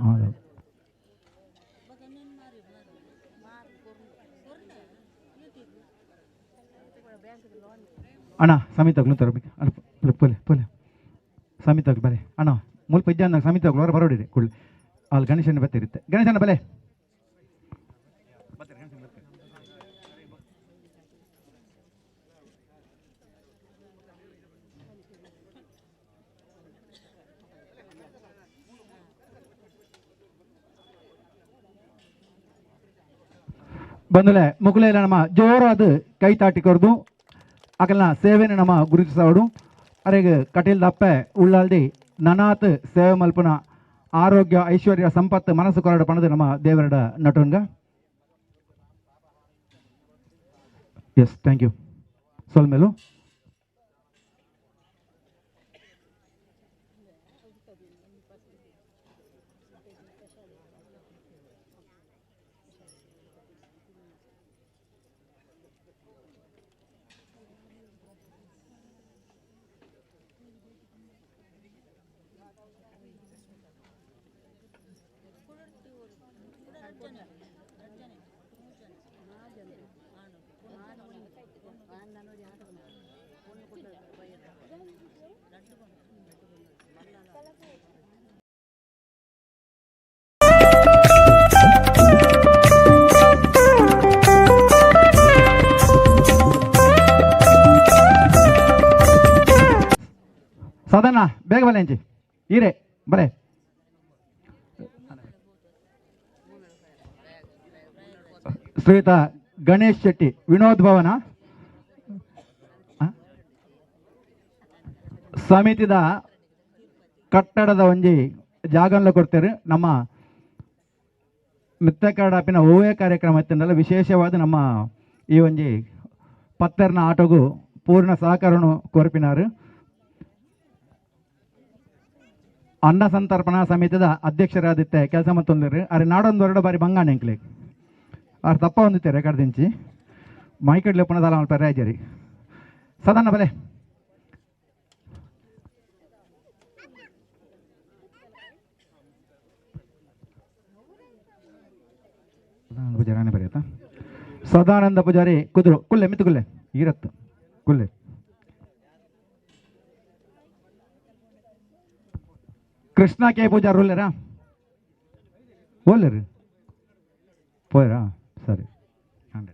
ಹೌದು ಅಣ್ಣ ಸಮಿತಗ್ಲು ತರಬೇಕು ಅಣ್ಣ ಪೊಲೆ ಪೊಲೆ ಪೊಲೆ ಸಮಿತಗ್ಲು ಬಲೆ ಅಣ್ಣ ಮುಲ್ಪ ಇದ್ದ ಸಮಿತಗ್ಲು ಹೊರ ಬರೋಡಿರಿ ಕುಳ್ಳಿ ಅಲ್ಲಿ ಗಣೇಶನ ಬತ್ತಿರುತ್ತೆ ಗಣೇಶನ ಬಲೆ ಬಂದಲೆ ಮುಕುಲೆಲ್ಲ ನಮ್ಮ ಜೋರಾದ ಕೈ ತಾಟಿ ಕೊರ್ದು ಅಕಲ್ನ ಸೇವೆನ ನಮ್ಮ ಗುರುತಿಸವಡು ಅರೆಗ್ ಕಟೀಲ್ ದಪ್ಪೆ ಉಳ್ಳಾಲ್ದಿ ನನಾತ್ ಸೇವೆ ಮಲ್ಪುನ ಆರೋಗ್ಯ ಐಶ್ವರ್ಯ ಸಂಪತ್ತು ಮನಸ್ಸು ಕೊರಡು ಪಣದು ನಮ್ಮ ದೇವರಡ ನಟುನ್ಗ. ಎಸ್ thank you ಸೊಲ್ಮೇಲು. ಸಾಧನ ಬೇಗ ಬಲೆ ಅಂಚಿ ಈರೆ ಬಲೆ. ಶ್ರೀಯುತ ಗಣೇಶ್ ಶೆಟ್ಟಿ ವಿನೋದ್ ಭವನ ಸಮಿತಿದ ಕಟ್ಟಡದ ಒಂಜಿ ಜಾಗನ್ಲ ಕೊಡ್ತಾರೆ. ನಮ್ಮ ಮಿತ್ತಕಾಡಾಪಿನ ಓವೇ ಕಾರ್ಯಕ್ರಮ ಇತ್ತಂದಲ್ಲ ವಿಶೇಷವಾದ ನಮ್ಮ ಈ ಒಂಜಿ ಪತ್ತರ್ನ ಆಟೋಗು ಪೂರ್ಣ ಸಹಕಾರನು ಕೋರ್ಪಿನಾರು. ಅನ್ನ ಸಂತರ್ಪಣಾ ಸಮಿತಿದ ಅಧ್ಯಕ್ಷರಾದಿತ್ತೆ ಕೆಲಸ ಮತ್ತೊಂದಿರು ಅರೆ ನಾಡೊಂದು ಎರಡು ಬಾರಿ ಬಂಗಾಣ ಎಂಕ್ಲೆ ಆರು ತಪ್ಪ ಹೊಂದಿತ್ತೆ ರೆಕಾರ್ಡ್ ದಿಂಚಿ ಮೈಕಡ್ಲೆ ಪುನದಾಲ ಮಲ್ಪ ರಾಜರಿ ಸದಾನ ಬಲೆ. ಸದಾನಂದ ಪೂಜಾರಿ ಬರೆಯತ್ತ ಸದಾನಂದ ಪೂಜಾರಿ ಕುದುರು ಕುಲ್ಲೆ ಮಿತ್ತು ಕುಲ್ಲೆ ಈರತ್ತು ಕುಲ್ಲೆ. ಕೃಷ್ಣ ಕೆ ಪೂಜಾರಿ ಒಲ್ಲೆರಾ ಒಲ್ಲೆರು ಪೋಯರಾ ಸರಿ 100.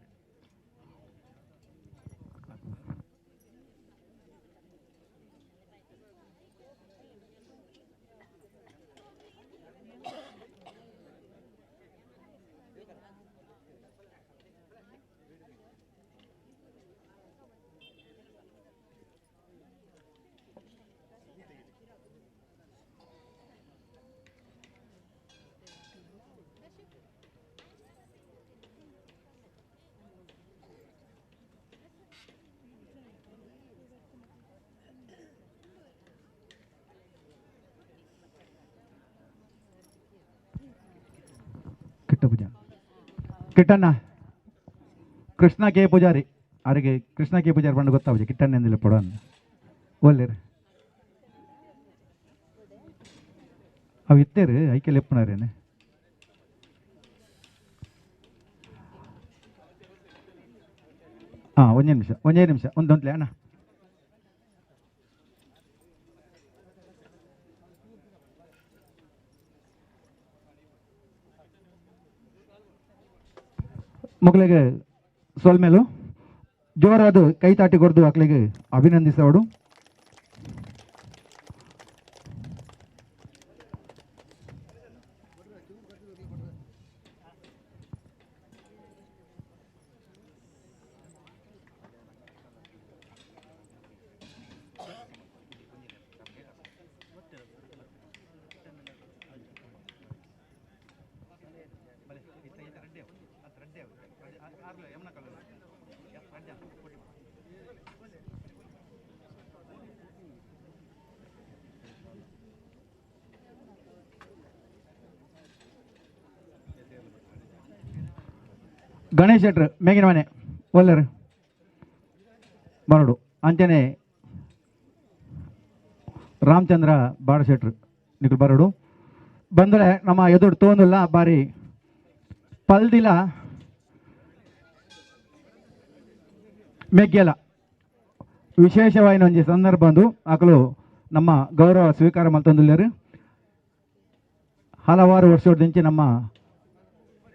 ಕಿಟ್ಟಣ್ಣ ಕೃಷ್ಣ ಕೆ ಪೂಜಾರಿ ಅವರಿಗೆ ಕೃಷ್ಣ ಕೆ ಪೂಜಾರಿ ಪಂಡ ಗೊತ್ತಾವಜಿ ಕಿಟ್ಟಣ್ಣ ಎಂದಿಲ್ಲ ಪೊಡ ಒಲ್ಲೇರು ಅವು ಇತ್ತೇರು ಐಕೆಲ್ ಎಪ್ಪುನಾರೇನೆ. ಹಾಂ, ಒಂದೇ ನಿಮಿಷ, ಒಂದೇ ನಿಮಿಷ, ಒಂದು ಅಣ್ಣ. ಮಗಳಿಗೆ ಸೊಲ್ಮೇಲು ಜೋರಾದ ಕೈ ತಾಟಿ ಕೊಡ್ದು ಅಕ್ಲಿಗೆ ಅಭಿನಂದಿಸವಡು. ಗಣೇಶ್ ಶೆಟ್ರು ಮೇಗಿನ ಮನೆ ಒಲ್ಲೆರು ಬರಡು. ಅಂಚನೆ ರಾಮಚಂದ್ರ ಬಾಡ ಶೆಟ್ರು ನಿಕುಲು ಬರಡು. ಬಂದರೆ ನಮ್ಮ ಎದುರು ತೋಂದುಲ್ಲ ಬಾರಿ ಪಲ್ದಿಲ ಮೆಗ್ಗೆಲ ವಿಶೇಷವಾಯಿನ ಒಂಜಿ ಸಂದರ್ಭ ಬಂದು ಅಕಲು ನಮ್ಮ ಗೌರವ ಸ್ವೀಕಾರ ಮಲ್ತೊಂದುಲ್ಲೆರ್. ಹಲವಾರು ವರ್ಷದಿಂಚಿ ನಮ್ಮ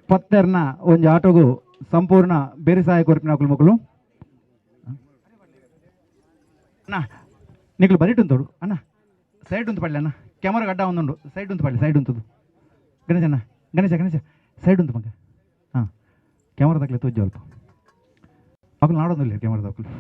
ಪತ್ತೆರ್ನ ಒಂಜಿ ಆಟೋಗು ಸಂಪೂರ್ಣ ಬೇರೆ ಸಹಾಯ ಕೊರ್ಪಿನ ಅಕುಲು ಮಕ್ಕಳು. ಅಣ್ಣ ನಿಕಲು ಬರಿಟುಂತೋಡು ಅಣ್ಣ, ಸೈಡ್ ಉಂತು ಪಡ್ಲೆ ಅಣ್ಣ, ಕ್ಯಾಮರಾ ಗಡ್ಡ ಒಂದುಂಡು, ಸೈಡ್ ಉಂತು ಪಡ್ಲೆ, ಸೈಡ್ ಉಂತದು ಗಣೇಶ ಅಣ್ಣ, ಗಣೇಶ ಗಣೇಶ ಸೈಡ್ ಉಂತು ಮಗ. ಹಾಂ, ಕ್ಯಾಮರಾ ತಕ್ಲೆ ತೋಜು ಅಲ್ಪ ಅಕುಲು ನಾಡೊಂದಿಲ್ಲ ಕ್ಯಾಮರಾದ ಅಕುಲು.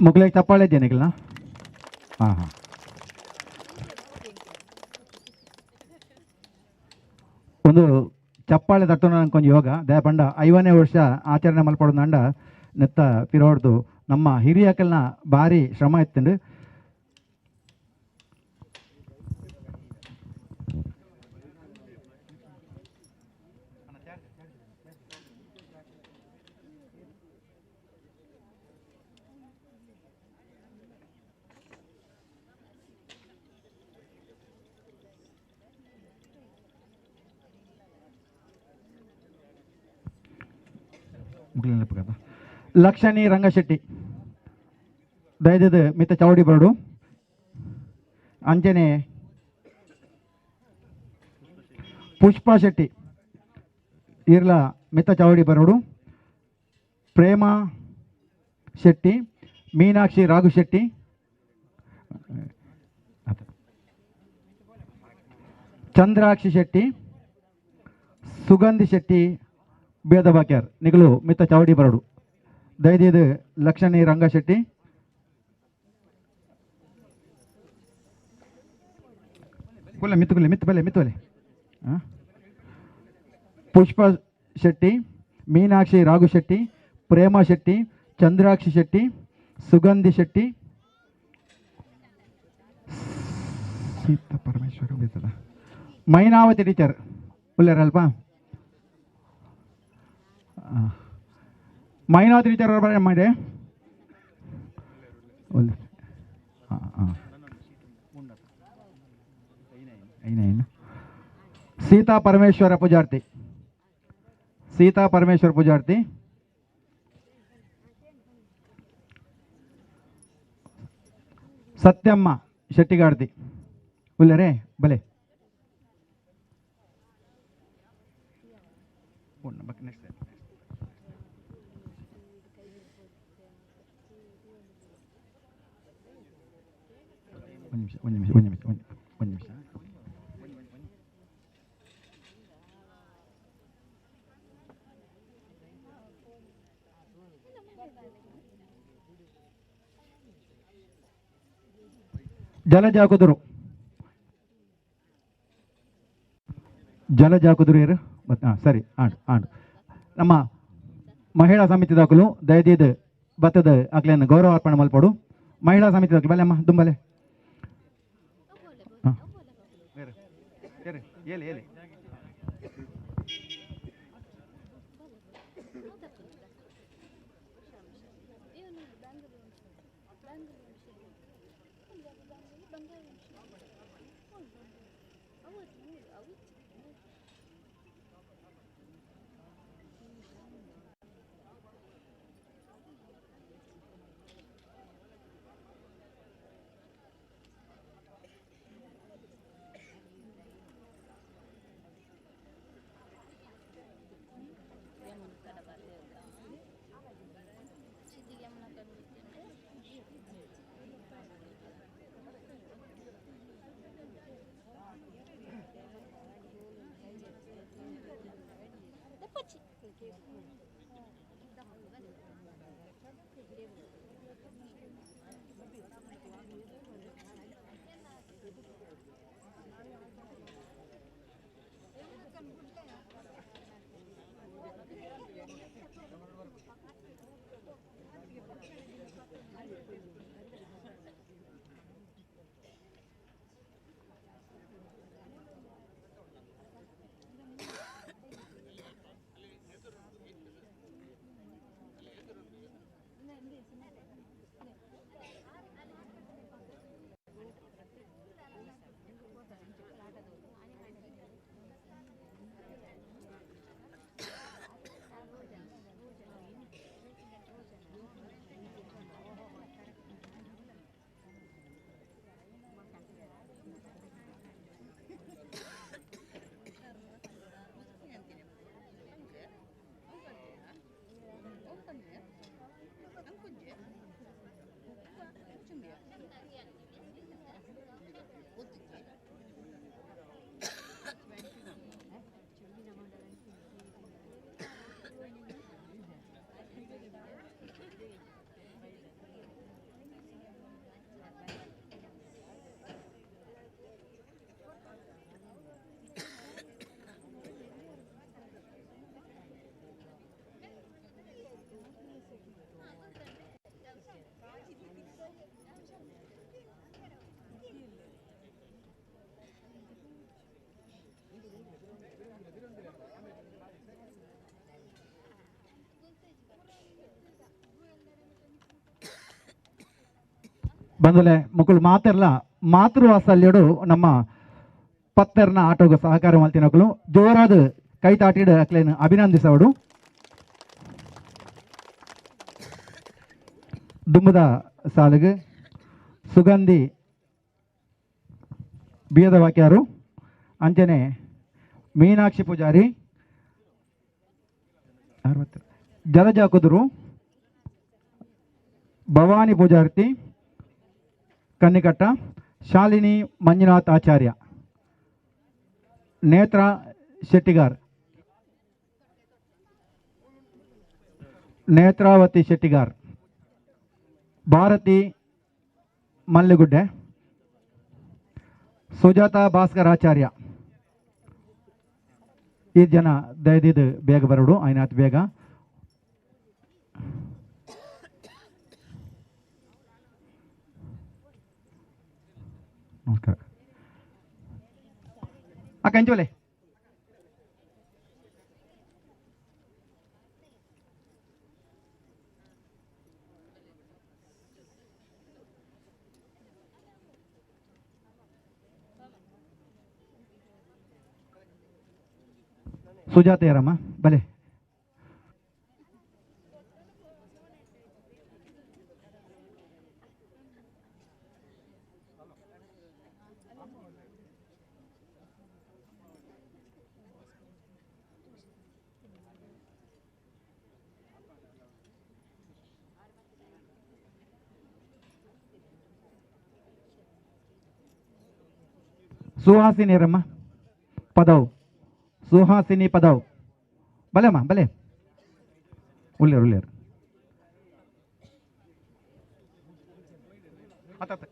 ಮೊಗಲಿಗೆ ಚಪ್ಪಾಳೆ ಇದೆಯಾ? ಹಾಂ ಹಾಂ. ಒಂದು ಚಪ್ಪಾಳೆ ತಟ್ಟುನ ಕೊಂಚ ಯೋಗ ದಯಪಂಡ 50ನೇ ವರ್ಷ ಆಚರಣೆ ಮಲ್ಪಡೋದಂಡ ನೆತ್ತ ಪಿರೋಡ್ದು ನಮ್ಮ ಹಿರಿಯಕಲ್ನ ಭಾರಿ ಶ್ರಮ ಇತ್ತಂಡು. ಲಕ್ಷಣಿ ರಂಗಶೆಟ್ಟಿ ದಯದದ ಮಿತ್ತ ಚೌಡಿ ಬರಡು. ಅಂಜನೆ ಪುಷ್ಪಾ ಶೆಟ್ಟಿ ಇರ್ಲ ಮಿತ್ತ ಚೌಡಿ ಬರಡು. ಪ್ರೇಮ ಶೆಟ್ಟಿ, ಮೀನಾಕ್ಷಿ ರಾಘು ಶೆಟ್ಟಿ, ಚಂದ್ರಾಕ್ಷಿ ಶೆಟ್ಟಿ, ಸುಗಂಧಿ ಶೆಟ್ಟಿ ಬೇದಬಾಕ್ಯಾರ್ ನಿಗಲು ಮಿತ್ತ ಚೌಡಿ ಬರಡು. ದಯದೀದು ಲಕ್ಷಣಿ ರಂಗಶೆಟ್ಟಿ. ಕುಲ್ಲ ಮಿತ್ತು ಕುಲ್ಲ ಮಿತ್ತು ಬಲೆ ಮಿತ್ತು ಬಲೆ. ಪುಷ್ಪ ಶೆಟ್ಟಿ, ಮೀನಾಕ್ಷಿ ರಾಘು ಶೆಟ್ಟಿ, ಪ್ರೇಮ ಶೆಟ್ಟಿ, ಚಂದ್ರಾಕ್ಷಿ ಶೆಟ್ಟಿ, ಸುಗಂಧಿ ಶೆಟ್ಟಿ, ಸೀತಾ ಪರಮೇಶ್ವರ ಬೇತದ ಮೈನಾವತಿ ಟೀಚರ್ ಉಲ್ಲೇರಲ್ಪ. ಮೈನಾವತಿ ಟೀಚರ್ ಅವ್ರು ಮಾಡಿ ಹಾಂ ಹಾಂ. ಸೀತಾ ಪರಮೇಶ್ವರ ಪೂಜಾರ್ತಿ ಸೀತಾ ಪರಮೇಶ್ವರ ಪೂಜಾರ್ತಿ, ಸತ್ಯಮ್ಮ ಶೆಟ್ಟಿಗಾರ್ತಿ ಉಲ್ಲರೇ ಬಲೆ. ಒಂದು ನಿಮಿಷ ಒಂದು ನಿಮಿಷ ಒಂದು ನಿಮಿಷ ಒಂದು ನಿಮಿಷ. ಜಲಜಾಕುದುರು, ಜಲಜಾಕುದುರು ಯಾರು? ಹಾಂ ಸರಿ, ಆಂಡು ಆಂಡು. ನಮ್ಮ ಮಹಿಳಾ ಸಮಿತಿ ದಾಖಲು ದಯದೀದ್ ಬತ್ತದ ಅಕ್ಲೇನ ಗೌರವ ಅರ್ಪಣೆ ಮಲ್ಪಡು. ಮಹಿಳಾ ಸಮಿತಿ ದಾಖಲು ಬಲೆ ಅಮ್ಮ ದುಂಬಲೆ. ಹಾಂ ಹೇಳಿ ಹೇಳಿ. ಬಂದಲೆ ಮುಕುಲ್ ಮಾತೆರ್ಲ ಮಾತೃವಾಸಲ್ಯಡು ನಮ್ಮ ಪತ್ತೆರ್ನ ಆಟೋಗ ಸಹಕಾರ ಮಲ್ತಿನಕುಲು ಜೋರಾದ ಕೈ ತಾಟಿಡು ಅಕ್ಲೇನು ಅಭಿನಂದಿಸವಡು. ದುಂಬದ ಸಾಲಿಗೆ ಸುಗಂಧಿ ಬಿಯದ ವಾಕ್ಯಾರು, ಅಂಚನೆ ಮೀನಾಕ್ಷಿ ಪೂಜಾರಿ, ಜಲಜಾ ಕುದುರು, ಭವಾನಿ ಪೂಜಾರ್ತಿ ಕನ್ನಿಕಟ್ಟ, ಶಾಲಿನಿ ಮಂಜುನಾಥ್ ಆಚಾರ್ಯ, ನೇತ್ರ ಶೆಟ್ಟಿಗಾರ್, ನೇತ್ರಾವತಿ ಶೆಟ್ಟಿಗಾರ್, ಭಾರತಿ ಮಲ್ಲಿಗುಡ್ಡೆ, ಸುಜಾತ ಭಾಸ್ಕರಾಚಾರ್ಯ. ಈ ಜನ ದಯದಿದ್ದು ಬೇಗ ಬರೋಡು ಐನಾಥ್ ಬೇಗ. ನಮಸ್ಕಾರ ಅಕ್ಕ ಅಂಜೋಲೆ. ಸುಜಾತ ಯಾರಮ್ಮ ಬಲೆ. ಸುಹಾಸಿನಿ ರಮ್ಮ ಪದವು, ಸುಹಾಸಿನಿ ಪದವು. ಬಲೆ ಅಮ್ಮ ಬಲೆ. ಉಳ್ಳೇರು ಉಳ್ಳೇರು. ಅತ್ತ.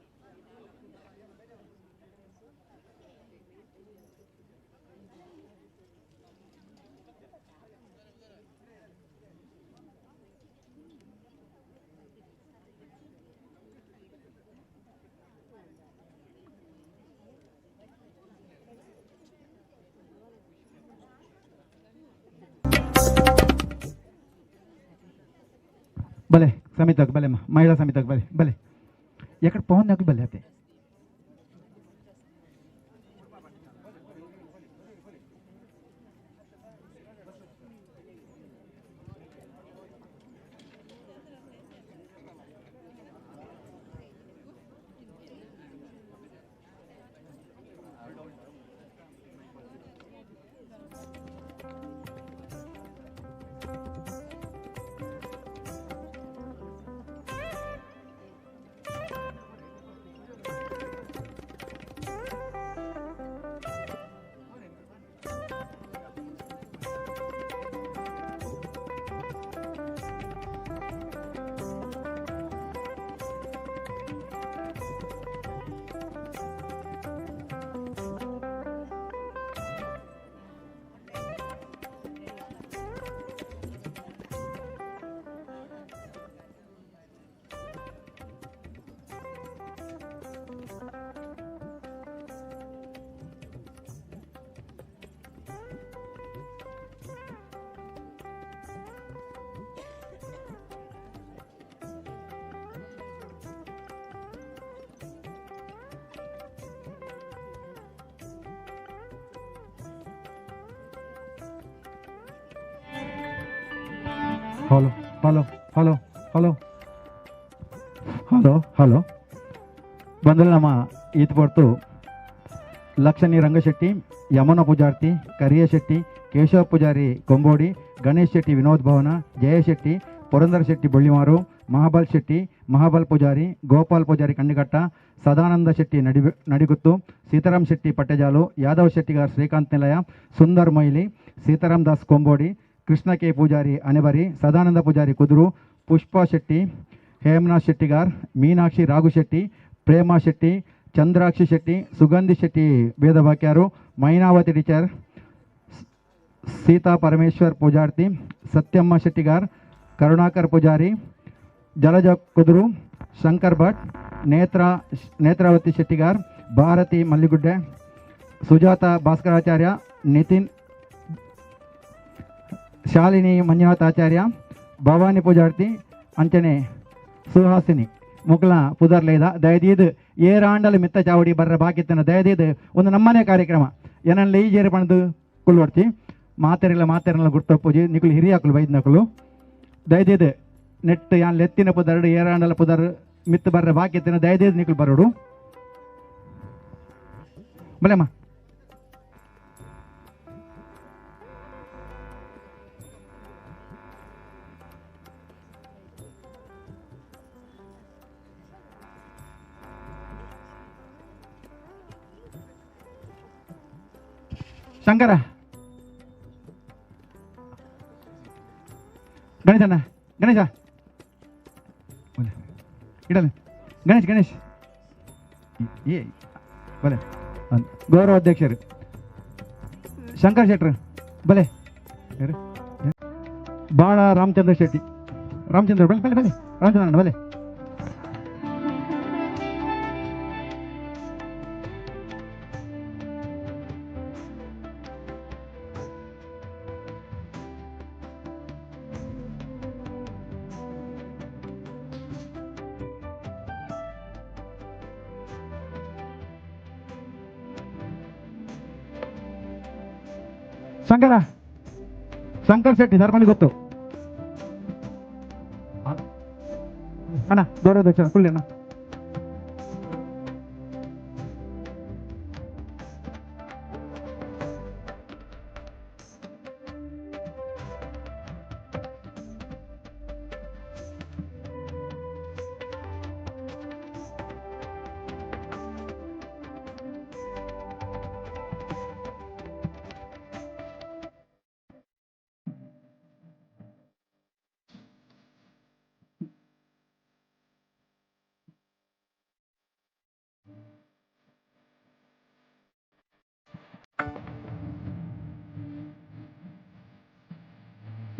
ಬಲೆ ಸಮಿತಕ್ಕೆ ಬಲೆ, ಮಹಿಳಾ ಸಮಿತಕ್ಕೆ ಬಲೆ ಬಲೆ. ಎಕಡೆ ಪವನ್ ಹಾಕಿ ಬಲೆ ಅತ್ತೆ. Hello hello hello hello hello hello. ಬಂದ್ರೆ ನಮ್ಮ ಈತ್ ಪೊರ್ತು ಲಕ್ಷಣಿ ರಂಗಶೆಟ್ಟಿ, ಯಮುನ ಪೂಜಾರ್ತಿ, ಕರಿಯ ಶೆಟ್ಟಿ, ಕೇಶವ ಪೂಜಾರಿ ಕೊಂಬೋಡಿ, ಗಣೇಶ್ ಶೆಟ್ಟಿ ವಿನೋದ್ ಭವನ, ಜಯ ಶೆಟ್ಟಿ, ಪುರಂದರ ಶೆಟ್ಟಿ ಬೊಳ್ಳಿಮಾರು, ಮಹಾಬಲ್ ಶೆಟ್ಟಿ, ಮಹಾಬಲ್ ಪೂಜಾರಿ, ಗೋಪಾಲ್ ಪೂಜಾರಿ ಕಣ್ಣಿಘಟ್ಟ, ಸದಾನಂದ ಶೆಟ್ಟಿ ನಡಿಗುತ್ತು, ಸೀತಾರಾಮ್ ಶೆಟ್ಟಿ ಪಟ್ಟೆಜಾಲು, ಯಾದವ್ ಶೆಟ್ಟಿಗಾರ್ ಶ್ರೀಕಾಂತ್ ನಿಲಯ, ಸುಂದರ್ ಮೊಯ್ಲಿ, ಸೀತಾರಾಮ್ ದಾಸ್ ಕೊಂಬೋಡಿ, ಕೃಷ್ಣ ಕೆ ಪೂಜಾರಿ ಅನೆಬರಿ, ಸದಾನಂದ ಪೂಜಾರಿ ಕುದುರು, ಪುಷ್ಪಾ ಶೆಟ್ಟಿ, ಹೇಮನಾಥ್ ಶೆಟ್ಟಿಗಾರ್, ಮೀನಾಕ್ಷಿ ರಾಘು ಶೆಟ್ಟಿ, ಪ್ರೇಮಾ ಶೆಟ್ಟಿ, ಚಂದ್ರಾಕ್ಷಿ ಶೆಟ್ಟಿ, ಸುಗಂಧಿ ಶೆಟ್ಟಿ ವೇದವಾಕ್ಯಾರು, ಮೈನಾವತಿ ಟೀಚರ್, ಸೀತಾ ಪರಮೇಶ್ವರ್ ಪೂಜಾರ್ತಿ, ಸತ್ಯಮ್ಮ ಶೆಟ್ಟಿಗಾರ್, ಕರುಣಾಕರ್ ಪೂಜಾರಿ, ಜಲಜ ಕುದುರು, ಶಂಕರ್ ಭಟ್, ನೇತ್ರಾವತಿ ಶೆಟ್ಟಿಗಾರ್, ಭಾರತಿ ಮಲ್ಲಿಗುಡ್ಡೆ, ಸುಜಾತ ಭಾಸ್ಕರಾಚಾರ್ಯ, ನಿತಿನ್, ಶಾಲಿನಿ ಮಂಜುನಾಥ್ ಆಚಾರ್ಯ, ಭವಾನಿ ಪೂಜಾರ್ತಿ, ಅಂಚನೆ ಸುಹಾಸಿನಿ ಮುಕ್ಲ ಪುದರ್ಲೇದ. ದಯದೀದ್ ಏರಾಂಡಲ ಮಿತ್ತ ಚಾವಡಿ ಬರ್ರ ಬಾಕಿತ್ತನ ದಯದೀದ್ ಒಂದು ನಮ್ಮನೆ ಕಾರ್ಯಕ್ರಮ ಏನಲ್ಲ ಈ ಜೇರು ಪಣದು ಕುಲ್ಲೊಡ್ತಿ ಮಾತೆರೆಲ್ಲ ಮಾತೆರೆಲ್ಲ ಗುರ್ತಪ್ಪುಜಿ ನಿಕುಲು ಹಿರಿಯಾಕುಲು ಬೈದ್ನಕುಲು. ದಯದೀದ್ ನೆಟ್ ಯಾನ್ ಲೆತ್ತಿನ ಪುದರ್ ಏರಾಂಡಲ ಪುದರ್ ಮಿತ್ತ ಬರ್ರ ಬಾಕಿತ್ತನ ದಯದೀದ್ ನಿಕುಲು ಬರೋಡು ಬಲೆಮ್ಮ. ಶಂಕರ ಗಣೇಶಣ್ಣ, ಗಣೇಶ ಇಡಲ್ಲ, ಗಣೇಶ್ ಗಣೇಶ್ ಏ ಬಲೆ. ಗೌರವ ಅಧ್ಯಕ್ಷರು ಶಂಕರ್ ಶೆಟ್ರು ಬಲೆ. ಬಾಳ ರಾಮಚಂದ್ರ ಶೆಟ್ಟಿ, ರಾಮಚಂದ್ರ ಬಲೆ ಬಲೆ ಬಲೆ, ರಾಮಚಂದ್ರ ಬಲೆ. ಶಂಕರ ಶಂಕರ್ ಶೆಟ್ಟಿ ಧರ್ಮನಿ ಗೊತ್ತು ಅಣ್ಣ. ಗೌರವಾಧ್ಯಕ್ಷ ಕುಳ್ಳಿ ಅಣ್ಣ.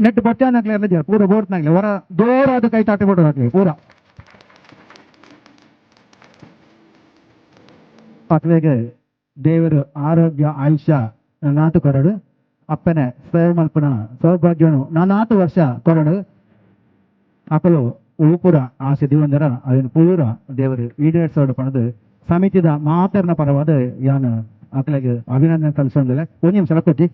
ನೆಟ್ ಬೊಚ್ಚಾನಕ್ಲೆ ಪೂರ ಬೋರ್ತ್ನಾಗ್ಲೆ ಹೊರ ಜೋರಾದ ಕೈ ತಾಟಿ ಕೊಡೋದಾಗ್ಲಿ ಪೂರ. ಅಕ್ಲೆಗ್ ದೇವರು ಆರೋಗ್ಯ ಆಯುಷ್ಯ ನಾತು ಕೊರಡು, ಅಪ್ಪನೆ ಸೇವೆ ಮಲ್ಪುನ ಸೌಭಾಗ್ಯನು ನಾನಾತು ವರ್ಷ ಕೊರಡು. ಅಕಲು ಉಪುರ ಆಸೆ ದಿವಂದರ ಅದನ್ನು ಪೂರ ದೇವರು ಈಡೇರಿಸೋಡು ಪಣದು ಸಮಿತಿದ ಮಾತರ್ನ ಪರವಾದ ಯಾನ್ ಅಕ್ಲೆಗ್ ಅಭಿನಂದನೆ ಸಲ್ಲಿಸೊಂದಿಲ್ಲ. ಒಂದು ನಿಮಿಷ ಲಕ್ಕೊಚ್ಚಿ.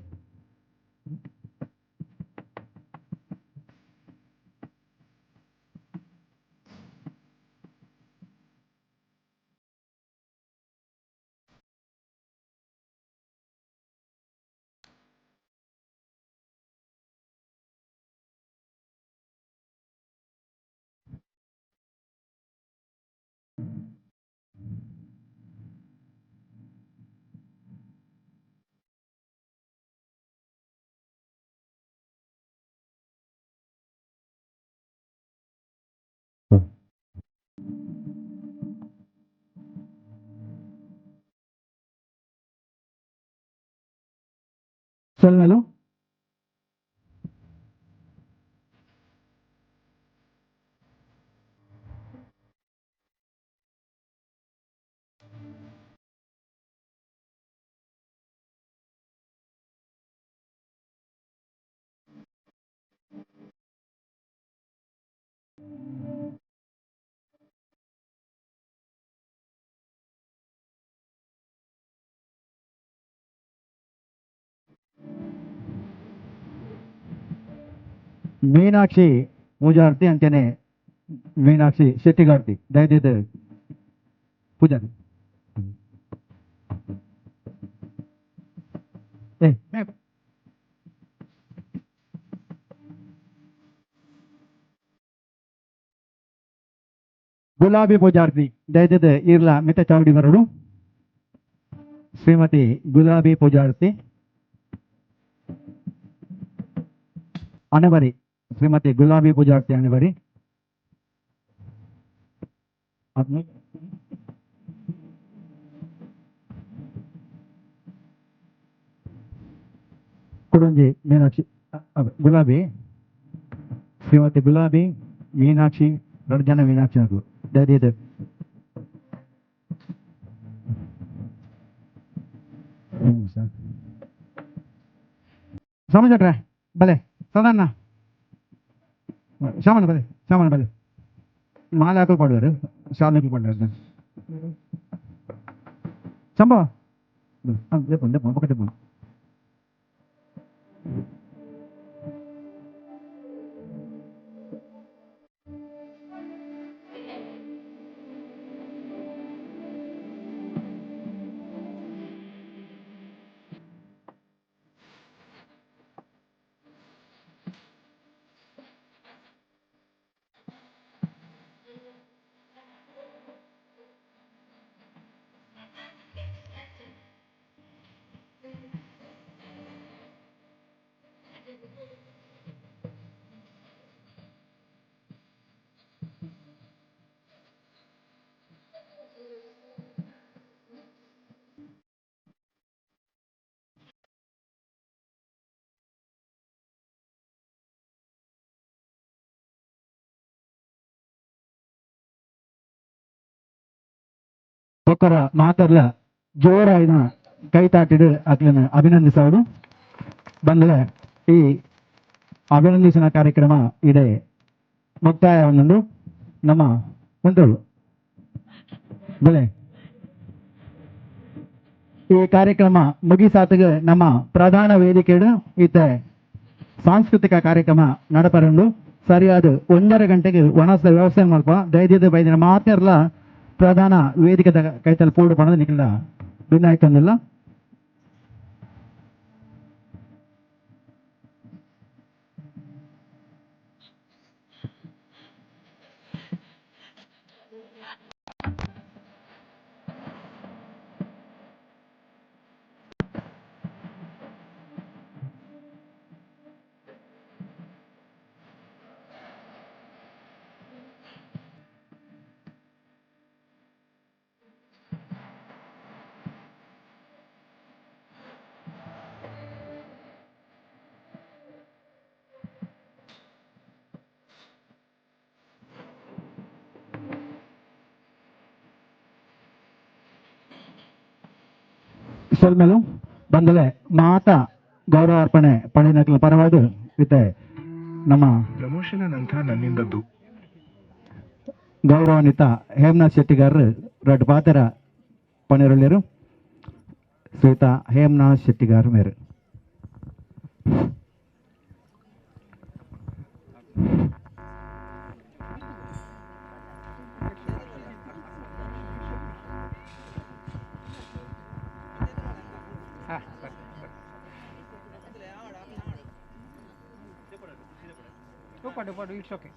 ಸೊಲ್ಮೆಲು. ಮೀನಾಕ್ಷಿ ಪೂಜಾರ್ತಿ ಅಂಚನೆ ಮೀನಾಕ್ಷಿ ಶೆಟ್ಟಿಗಾರ್ತಿ ದಯದಿದ್ದು ಪೂಜಾರಿ ಏ ಗುಲಾಬಿ ಪೂಜಾರ್ತಿ ದಯದಿದ್ದು ಇರ್ಲ ಮಿತ ಚಾವಡಿ ಬರಡು. ಶ್ರೀಮತಿ ಗುಲಾಬಿ ಪೂಜಾರ್ತಿ ಅಣಬರಿ, ಶ್ರೀಮತಿ ಗುಲಾಬಿ ಪೂಜಾರ್ತಿ ಅಣಬರಿ. ಕುಡೊಂಜಿ ಮೀನಾಕ್ಷಿ ಗುಲಾಬಿ, ಶ್ರೀಮತಿ ಗುಲಾಬಿ ಮೀನಾಕ್ಷಿ, ಎರಡು ಜನ ಮೀನಾಕ್ಷಿ ಅದು ದಯದಿದ್ದು. ಸಮಜಟ್ರೆ ಬಲೆ ಸದಣ್ಣ ಶಾಮಣ್ಣ ಬಲೆ, ಶಾಮಣ್ಣ ಬಲೆ. ಮಾಲೆ ಹಾಕಲು ಪಾಡುವರು, ಶಾಲೆ ಪಾಡುವರು. ಸಂಭವ ಪಕ್ಕ. ಬೊಕ್ಕರ ಮಾತರ್ಲ ಜೋರಾಯಿನ ಕೈ ತಾಟಿಡು ಅಕ್ಲೆನ್ ಅಭಿನಂದಿಸೋಡು. ಬಂದ್ರೆ ಈ ಅಭಿನಂದಿಸಿನ ಕಾರ್ಯಕ್ರಮ ಇದೆ ಮುಕ್ತಾಯ. ನಮ್ಮ ಒಂದು ಬೆಳೆ ಈ ಕಾರ್ಯಕ್ರಮ ಮುಗಿಸಾತಗ ನಮ್ಮ ಪ್ರಧಾನ ವೇದಿಕೆಡು ಈತ ಸಾಂಸ್ಕೃತಿಕ ಕಾರ್ಯಕ್ರಮ ನಡಪರಂಡು. ಸರಿಯಾದ 1.5 ಗಂಟೆಗೆ ವನಸ ವ್ಯವಸ್ಥೆ ಮಲ್ಪ ದಯದಿದ್ದು ಬೈದಿನ ಮಾತೆರ್ಲ ಪ್ರಧಾನ ವೇದಿಕೆ ಕೈತಲ್ ಪೋಡು ಪಣದ ನಿಖಿಲ ಭಿನ್ನಾಯ್ತಂದಿಲ್ಲ. ಸೊಲ್ಮೆಲು ಬಂದಲೆ ಮಾತ ಗೌರವಾರ್ಪಣೆ ಪಡೆಯನಕಲ ಪರವಾದ ಇತ್ತೆ ನಮ್ಮ ಪ್ರಮೋಷನ್ ನಂತರ ನನ್ನಿಂದದ್ದು ಗೌರವಾನ್ವಿತ ಹೇಮನಾಥ್ ಶೆಟ್ಟಿಗಾರರು ರಡ್ ಪಾತ್ರ ಪಣಿರೊಳ್ಳಿರು ಶ್ವೇತ ಹೇಮನಾಥ್ ಶೆಟ್ಟಿಗಾರ್ ಮೇರು. It's okay.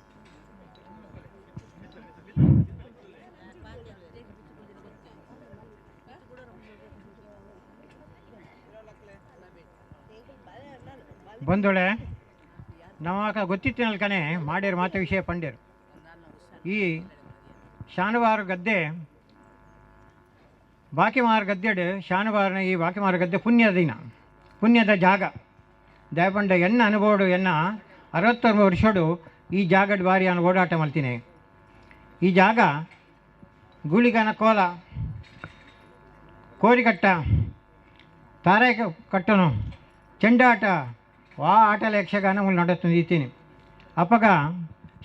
ಬಂದೊಳೆ ನಮಾಕ ಗೊತ್ತಿತ್ತಿನಲ್ಕನೆ ಮಾಡ್ಯಾರ ಮಾತ ವಿಷಯ ಪಂಡ್ಯರು. ಈ ಶಾನುವಾರ ಗದ್ದೆ ಬಾಕಿಮಾರ್ ಗದ್ದೆಡು ಶಾನುವಾರನ ಈ ಬಾಕಿಮಾರ್ ಗದ್ದೆ ಪುಣ್ಯದ ದಿನ, ಪುಣ್ಯದ ಜಾಗ. ದಯಪಂಡ ಎನ್ನ ಅನುಭವಡು ಎನ್ನ 69 ವರ್ಷಡು ಈ ಜಾಗಡ್ ಬಾರಿ ನಾನು ಓಡಾಟ ಮಾಡ್ತೀನಿ. ಈ ಜಾಗ ಗೂಳಿಗನ ಕೋಲ, ಕೋರಿಕಟ್ಟ, ತಾರಾಯ ಕಟ್ಟನು, ಚೆಂಡಾಟ, ವಾ ಆಟಲ ಯಕ್ಷಗಾನ ನಡತ್ತೀನಿ ಇತ್ತೀನಿ. ಅಪ್ಪಗ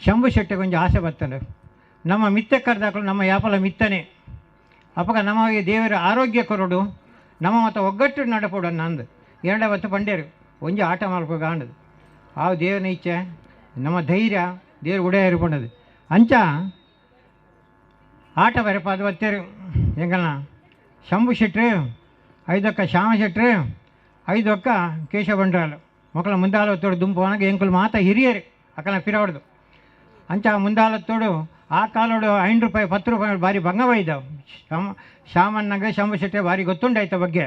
ಶಂಭು ಶೆಟ್ಟಿ ಕೊಂಚ ಆಸೆ ಬರ್ತಾನೆ ನಮ್ಮ ಮಿತ್ತ ಕರೆದಾಕಲು ನಮ್ಮ ಯಾಪಲ ಮಿತ್ತನೆ. ಅಪ್ಪಗ ನಮಗೆ ದೇವರ ಆರೋಗ್ಯ ಕೊರಡು ನಮ್ಮ ಮತ್ತು ಒಗ್ಗಟ್ಟು ನಡಪೋಡು ನಂದು ಎರಡವತ್ತು ಪಂಡ್ಯರು ಒಂಜಿ ಆಟ ಮಲ್ಪಗ ಅಂಡದು. ಆ ದೇವನ ಇಚ್ಛೆ ನಮ್ಮ ಧೈರ್ಯ ದೇವರು ಉಡೆಯ ಇರ್ಕೊಂಡದು. ಅಂಚ ಆಟ ಬರಪ ಅದು ಬತ್ತೇರು ಎಂಗಲ್ನ ಶಂಭು ಶೆಟ್ರು, ಐದೊಕ್ಕ ಶ್ಯಾಮ ಶೆಟ್ರು, ಐದೊಕ್ಕ ಕೇಶವ ಬಂಡ್ರಾಲು ಮಕ್ಕಳ ಮುಂದಾಲತ್ತೋಡು ದುಂಪು ಎಂಕುಲು ಮಾತ ಹಿರಿಯರು ಅಕ್ಕನ ಪಿರವಡ್ದು. ಅಂಚ ಮುಂದಾಲತ್ತೋಡು ಆ ಕಾಲೋಡು 5 ರೂಪಾಯಿ 10 ರೂಪಾಯಿ ಭಾರಿ ಭಂಗವಾಯ್ದವು. ಶ್ಯಾಮಣ್ಣಗೆ ಶಂಭು ಶೆಟ್ಟಿ ಭಾರಿ ಗೊತ್ತುಂಡಾಯ್ತ ಬಗ್ಗೆ.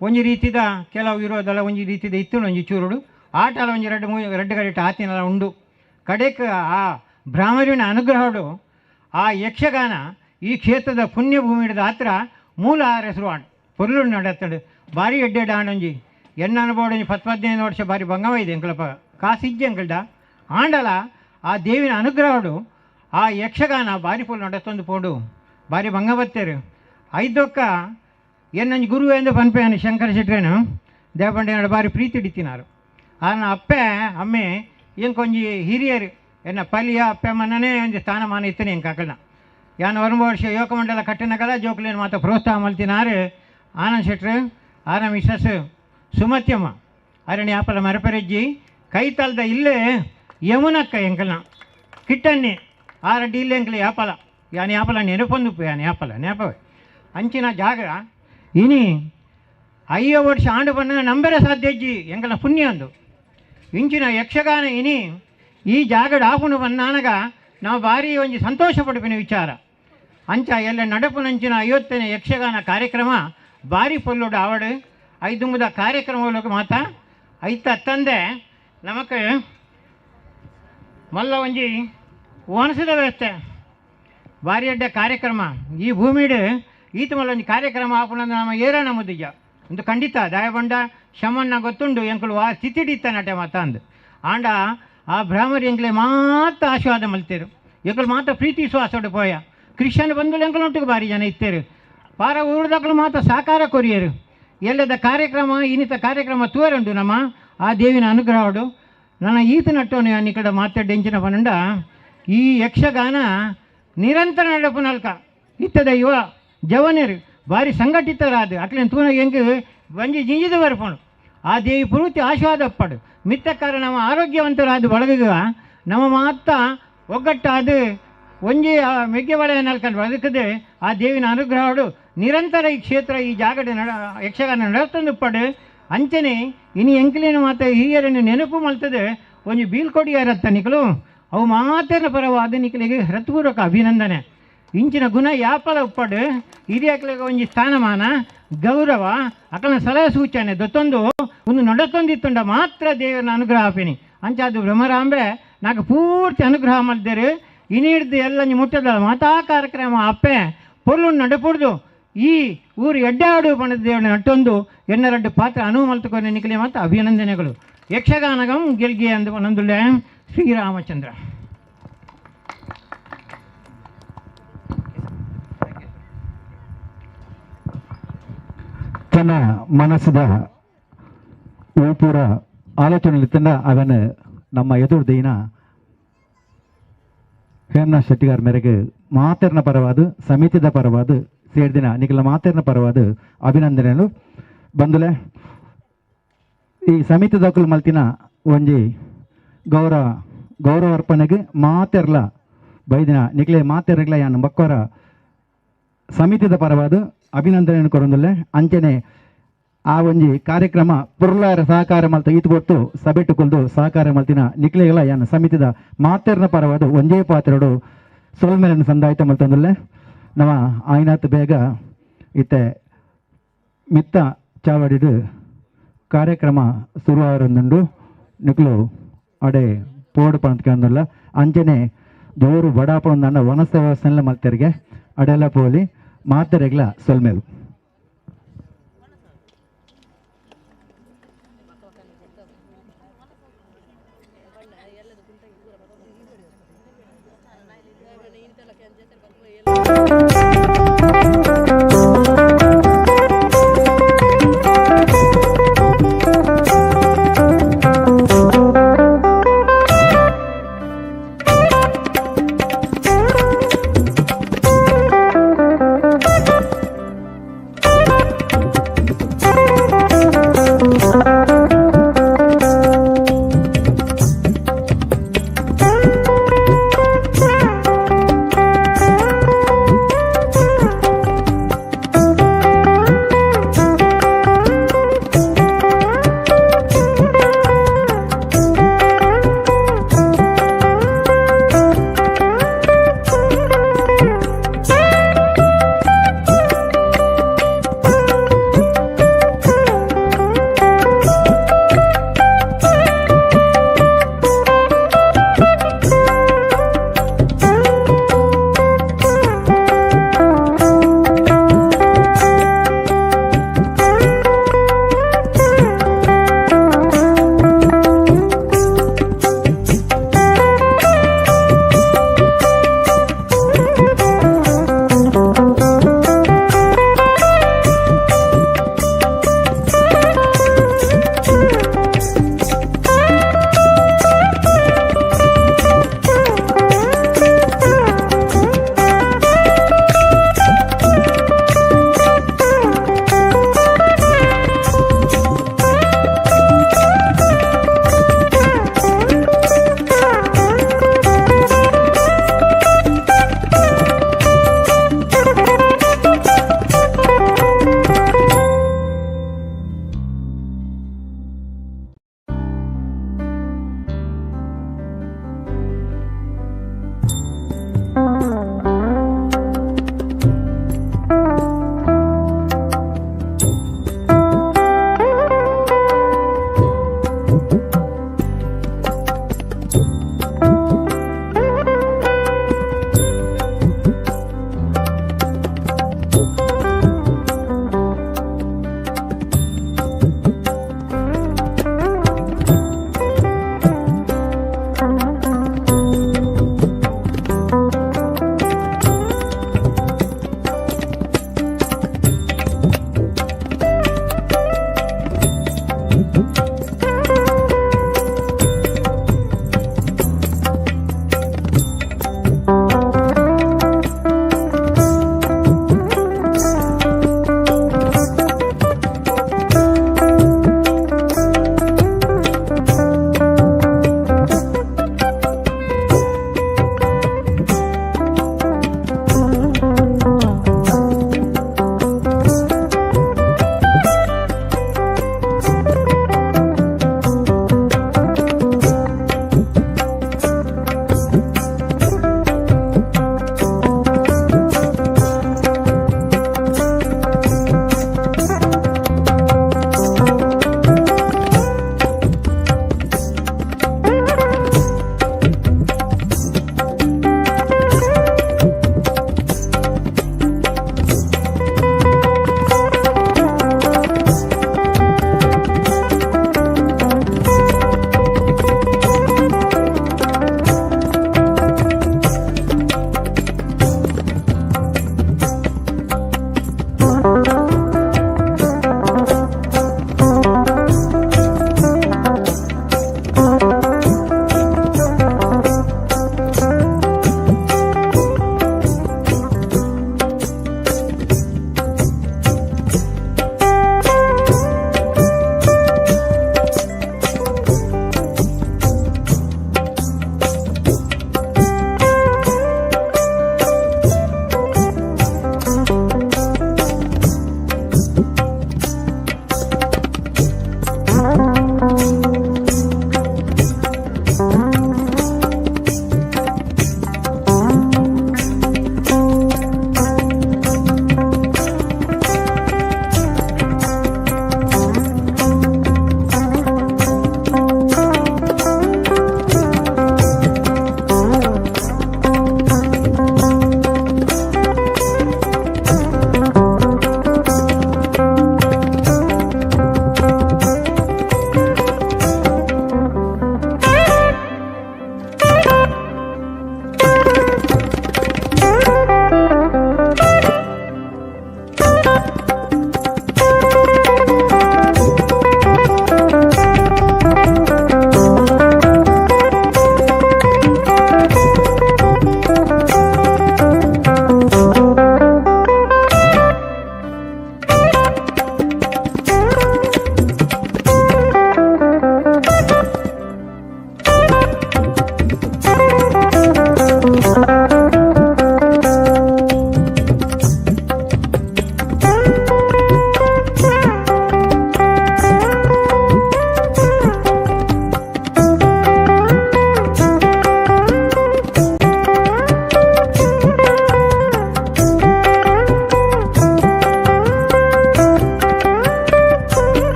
ಒಂಜಿ ರೀತಿದ ಕೆಲವು ಇರೋದಲ್ಲ ಒಂಜಿ ರೀತಿದ ಇತ್ತು ಒಂಜಿ ಚೂರುಡು ಆಟಲ ಒಂಜಿ ಎರಡು ಎರಡು ಗಡಿಟ ಆತಿನಲ್ಲ ಉಂಡು. ಕಡೆಕ್ ಆ ಬ್ರಾಹ್ಮರಿನ ಅನುಗ್ರಹಡು ಆ ಯಕ್ಷಗಾನ ಈ ಕ್ಷೇತ್ರದ ಪುಣ್ಯಭೂಮಿ ಹಿಡಿದ ಹತ್ರ ಮೂಲ ಹೆಸರು ಆಂಡ್ ಪೊರ್ಲು ನಡತ್ತಡು ಭಾರಿ ಎಡ್ಡೆಡ್ ಆಂಡೊಂಜಿ ಎನ್ನ ಅನುಭವ ಒಂಜಿ 10-15 ವರ್ಷ ಭಾರಿ ಭಂಗವಾಗಿದೆ ಎಂಕಲಪ್ಪ ಕಾಸಿಜ್ಜೆ ಎಂಕಲ್ಡ ಆಂಡಲ ಆ ದೇವಿನ ಅನುಗ್ರಹಡು ಆ ಯಕ್ಷಗಾನ ಭಾರಿ ಪುಲ್ ನಡತ್ತೊಂದು ಪೋಡು ಭಾರಿ ಭಂಗ ಬತ್ತೇರು. ಐದೊಕ್ಕ ಎನ್ನೊಂಜಿ ಗುರು ಎಂದು ಪನ್ಪೆಯಾನು ಶಂಕರ ಶೆಟ್ರೇನು ದೇವಪಂಡೆ ಭಾರಿ ಪ್ರೀತಿ ಹಿಡಿತಿನಾರು. ಆನ ಅಪ್ಪೆ ಅಮ್ಮೆ ಇಂಕೊಂಜಿ ಹಿರಿಯರು ಎನ್ನ ಪಲಿಯ ಅಪ್ಪೆ ಮನ್ನನೇ ಒಂಜಿ ಸ್ಥಾನಮಾನ ಇತ್ತನೆ ಎಂಕ ಅಕಲ್ನ. ಯಾನ್ ಒರಂಬ ವರ್ಷ ಯೋಗಮಂಡಲ ಕಟ್ಟಿನಗಲ ಜೋಕುಲೇನು ಮಾತ ಪ್ರೋತ್ಸಾಹ ಮಲ್ತಿನಾರು ಆನಂದ್ ಶೆಟ್ರು ಆನ ಮಿಸಸ್ ಸುಮತ್ಯಮ್ಮ ಅರಣಿ ಆಪಲ ಮರಪರೆಜ್ಜಿ ಕೈತಲ್ದ ಇಲ್ಲೇ ಯಮುನಕ್ಕ ಎಂಕಲ್ನ ಕಿಟ್ಟನ್ನಿ ಆರಡ್ಡಿ ಇಲ್ಲೇ ಎಂಕಲ ಯಾಪಲ ಯಾನ್ ಯಾಪಲ ನೆನಪೊಂದು ಯಾನ್ ಯಾಪಲ ನೆನಪವೇ ಅಂಚಿನ ಜಾಗ ಇನಿ 5 ವರ್ಷ ಆಂಡು ಬಣ್ಣ ನಂಬರೆ ಸಾಧ್ಯ ಅಜ್ಜಿ ಎಂಕಲ್ನ ಪುಣ್ಯ ಅಂದು ಇಂಚಿನ ಯಕ್ಷಗಾನ ಇನಿ ಈ ಜಾಗಡ್ ಆಪುನು ಬನ್ನಾನಗ ನಾವು ಭಾರಿ ಒಂಜಿ ಸಂತೋಷ ಪಡುಪಿನ ವಿಚಾರ. ಅಂಚ ಎಲ್ಲ ನಡಪುನಂಚಿನ 50ನೇ ಯಕ್ಷಗಾನ ಕಾರ್ಯಕ್ರಮ ಭಾರಿ ಪೊಲ್ಲುಡು ಆವಡು ಐದುಂಬುದ ಕಾರ್ಯಕ್ರಮಗಳಿಗೆ ಮಾತ ಐತ ತಂದೆ ನಮಕ್ ಮಲ್ಲ ಒಂಜಿ ಒಣಸಿದ ವ್ಯವಸ್ಥೆ ಭಾರಿ ಅಡ್ಡ ಕಾರ್ಯಕ್ರಮ ಈ ಭೂಮಿಡು ಈತ ಮಲ್ಲ ಒಂಜಿ ಕಾರ್ಯಕ್ರಮ ಆಪುನಂದು ನಮ್ಮ ಏರ ನಮ್ಮದಿಜ ಒಂದು ಖಂಡಿತ ದಯಬಂಡ ಶಮಣ್ಣ ಗೊತ್ತುಂಡು ಎಂಕುಲು ಆ ಸ್ಥಿತಿಡಿತ್ತ ನಟೆ ಮಾತ ಅಂದು ಆಂಡ ಆ ಬ್ರಾಹ್ಮರಿ ಎಂಕ್ಲೆ ಮಾತ ಆಶೀರ್ವಾದ ಮಲ್ತೇರು ಎಂಕುಲು ಮಾತ ಪ್ರೀತಿ ವಿಶ್ವಾಸೋಡು ಪೋಯ ಕ್ರಿಶ್ಚಿಯನ್ ಬಂಧುಲು ಎಂಕುಲು ಭಾರಿ ಜನ ಇತ್ತೇರು ಪಾರ ಊರ್ದಕ್ಕಲು ಮಾತ ಸಾಕಾರ ಕೊರಿಯರು ಎಲ್ಲದ ಕಾರ್ಯಕ್ರಮ ಇನ್ನಿತ ಕಾರ್ಯಕ್ರಮ ತೂರುಂಡು ನಮ್ಮ ಆ ದೇವಿನ ಅನುಗ್ರಹಡು ನನ್ನ ಈತ ನಟ್ಟೋನು ಈ ಕಡೆ ಮಾತಾಡಿ ಎಂಚಿನ ಪನ್ನುಂಡ ಈ ಯಕ್ಷಗಾನ ನಿರಂತರ ನಡಪು ನಲ್ಕ ಇತ್ತದ ಯುವ ಜವನರು ಭಾರಿ ಸಂಘಟಿತರಾದ ಅಟ್ಲೇನು ತೂನ ಎಂಕ್ ಬಂಜಿ ಜಿಂಜಿದ ಬರ್ಪೋಣ ಆ ದೇವಿ ಪೂರ್ತಿ ಆಶೀರ್ವಾದ ಅಪ್ಪಾಡು ಮಿತ್ತಕಾರ ನಮ್ಮ ಆರೋಗ್ಯವಂತರಾದ ಬಳಗ ನಮ್ಮ ಮಾತ ಒಗ್ಗಟ್ಟಾದ ಒಂಜಿ ಮೆಗ್ಗೆ ಬಳೆ ನಲ್ಕೊಂಡು ಬದುಕದೆ ಆ ದೇವಿನ ಅನುಗ್ರಹಡು ನಿರಂತರ ಈ ಕ್ಷೇತ್ರ ಈ ಜಾಗಡೆ ಯಕ್ಷಗಾನ ನಡತಂದು ಪಡು ಅಂಚನೆ ಇನಿ ಎಂಕ್ಲೇನು ಮಾತ ಹಿರಿಯರನ್ನು ನೆನಪು ಮಲ್ತದೆ ಒಂಜಿ ಬೀಳ್ಕೊಡಿಯಾರತ್ತ ನಿಕಲು ಅವು ಮಾತೇನ ಪರವಾದ ನಿಕಲಿಗೆ ಹೃತ್ಪೂರ್ವಕ ಅಭಿನಂದನೆ. ಇಂಚಿನ ಗುಣ ಯಾಪಲ ಉಪ್ಪಡು ಹಿರಿಯಕ್ಲಿಗೆ ಒಂಜಿ ಸ್ಥಾನಮಾನ ಗೌರವ ಅಕಲನ ಸಲಹೆ ಸೂಚನೆ ದೊತ್ತೊಂದು ಒಂದು ನಡತೊಂದಿತ್ತುಂಡ ಮಾತ್ರ ದೇವರನ್ನ ಅನುಗ್ರಹ ಆಪಿನಿ. ಅಂಚ ಅದು ಭ್ರಮರಾಂಬೆ ನಾಕು ಪೂರ್ತಿ ಅನುಗ್ರಹ ಮಲ್ದೇರು ಇನಿ ಹಿಡ್ದು ಎಲ್ಲ ಮುಟ್ಟದ ಮಾತಾ ಕಾರ್ಯಕ್ರಮ ಅಪ್ಪೆ ಪೊರ್ಲು ನಡಪುಡ್ದು ಈ ಊರು ಎಡ್ಡಾಡು ಪಣದ ದೇವನ ನಟ್ಟೊಂದು ಎನ್ನರಡ್ಡು ಪಾತ್ರ ಅನುವು ಮಲ್ತುకొని ನಿಕಲೆ ಮಾತ್ರ ಅಭಿನಂದನೆಗಳು. ಯಕ್ಷಗಾನಗಂ ಗೆಲ್ಗೆ ಅಂದು ನಂದುಳ್ಳೆ ಶ್ರೀರಾಮಚಂದ್ರ. ಅರೆನ ಮನಸ್ಸದ ಪೂರ ಆಲೋಚನೆ ಇತ್ತಂಡ ಅವನ ನಮ್ಮ ಎದುರು ದೀನ ಹೇಮನಾಥ್ ಶೆಟ್ಟಿಗಾರ್ ಮೇರೆಗೆ ಮಾತೆರ್ನ ಪರವಾದ, ಸಮಿತಿದ ಪರವಾದ, ಸೇರ್ದಿನ ನಿಖಲ ಮಾತೆರ್ನ ಪರವಾದ ಅಭಿನಂದನೆಗಳು. ಬಂದುಲೆ ಈ ಸಮಿತಿ ದಾಖಲು ಮಲ್ತಿನ ಒಂಜಿ ಗೌರವ ಗೌರವಾರ್ಪಣೆಗೆ ಮಾತೆರ್ಲ ಬೈದಿನ ನಿಕ್ಲೆ ಮಾತೆರ್ಲ ಯಾನ್ ಬಕ್ವರ ಸಮಿತಿದ ಪರವಾದ ಅಭಿನಂದನೆಯನ್ನು ಕೊರೊಂದುಲ್ಲೆ. ಅಂಚನೆ ಆ ಒಂಜಿ ಕಾರ್ಯಕ್ರಮ ಪುರ್ಲಾರ ಸಹಕಾರ ಮಲ್ತ ಈತ್ ಕೊಟ್ಟು ಸಭೆಟು ಕುಲ್ದು ಸಹಕಾರ ಮಲ್ತಿನ ನಿಕ್ಲೆಗಳ ಯಾನ್ ಸಮಿತಿದ ಮಾತೆರ್ನ ಪರವಾದ ಒಂಜೇ ಪಾತ್ರಡು ಸೊಲ್ಮೆಲನ್ನು ಸಂದಾಯ್ತ ಮಲ್ತೊಂದುಲ್ಲೆ. ನಮ್ಮ ಆಯ್ನಾತ್ ಬೇಗ ಇತ್ತೆ ಮಿತ್ತ ಚಾವಡಿಡು ಕಾರ್ಯಕ್ರಮ ಶುರುವಾರೊಂದುಂಡು. ನಿಕ್ಲು ಅಡೆ ಪೋಡು ಪಂತ್ಕೊಂದುಲ್ಲ. ಅಂಚನೆ ಜೋರು ಬಡಾಪೊಂದಣ್ಣ ವನಸ ವ್ಯವಸ್ಥೆಲ್ಲ ಮಲ್ತೆರಿಗೆ ಅಡೆಲ್ಲ ಪೋಲಿ ಮಾತೆರೆಗ್ಲ ಸೊಲ್ಮೇಲು.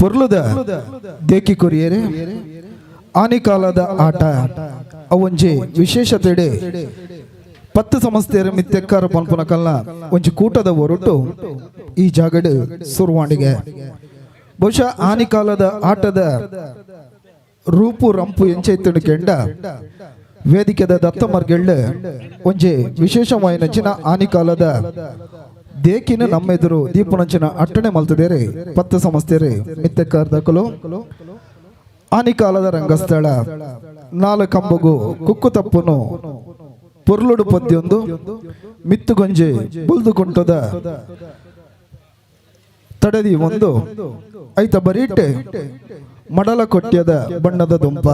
ಪೊರ್ಲುದ ದೇಕಿ ಕೊರಿಯರೆ ಆನಿಕಾಲದ ಆಟ ಅವೊಂಜಿ ವಿಶೇಷತೆಡೆ ಪತ್ತು ಸಂಸ್ಥೆಯರ ಮಿತ್ತೆಕ್ಕಾರ ಪನ್ಪುನ ಕಲ್ಲ ಒಂಜಿ ಕೂಟದ ಹೊರಟು ಈ ಜಾಗಡ್ ಸುರುವಾಣಿಗೆ. ಬಹುಶಃ ಆನಿಕಾಲದ ಆಟದ ರೂಪು ರಂಪು ಎಂಚೈತುಂಡು ಕೆಂಡ ವೇದಿಕೆದ ದತ್ತ ಮರ್ಗೆಳ್ಳು ಒಂಜಿ ವಿಶೇಷವಾಯಿನಂಚಿನ ಆನಿಕಾಲದ ದೇಕಿನ ನಮ್ಮೆದುರು ದೀಪನಂಚಿನ ಅಟ್ಟಣೆ ಮಲ್ತದೇರೆ ಪತ್ತು ಸಂಸ್ಥೆಯರು ಮಿತ್ತೆಕ್ಕಾರ್ದಕಲು. ಆನಿಕಾಲದ ರಂಗಸ್ಥಳ ನಾಲ್ ಕಂಬಗು ಕುಕ್ಕು ತಪ್ಪುನು ಪೊರ್ಲುಡು ಪದ್ಯೊಂದು ಮಿತ್ತುಗೊಂಜಿ ಬುಲ್ದು ಕುಂಟದ ತಡೆದಿ ಒಂದು ಐತ ಬರೀಟೆ ಮಡಲ ಕೊಟ್ಯದ ಬಣ್ಣದ ದುಂಪ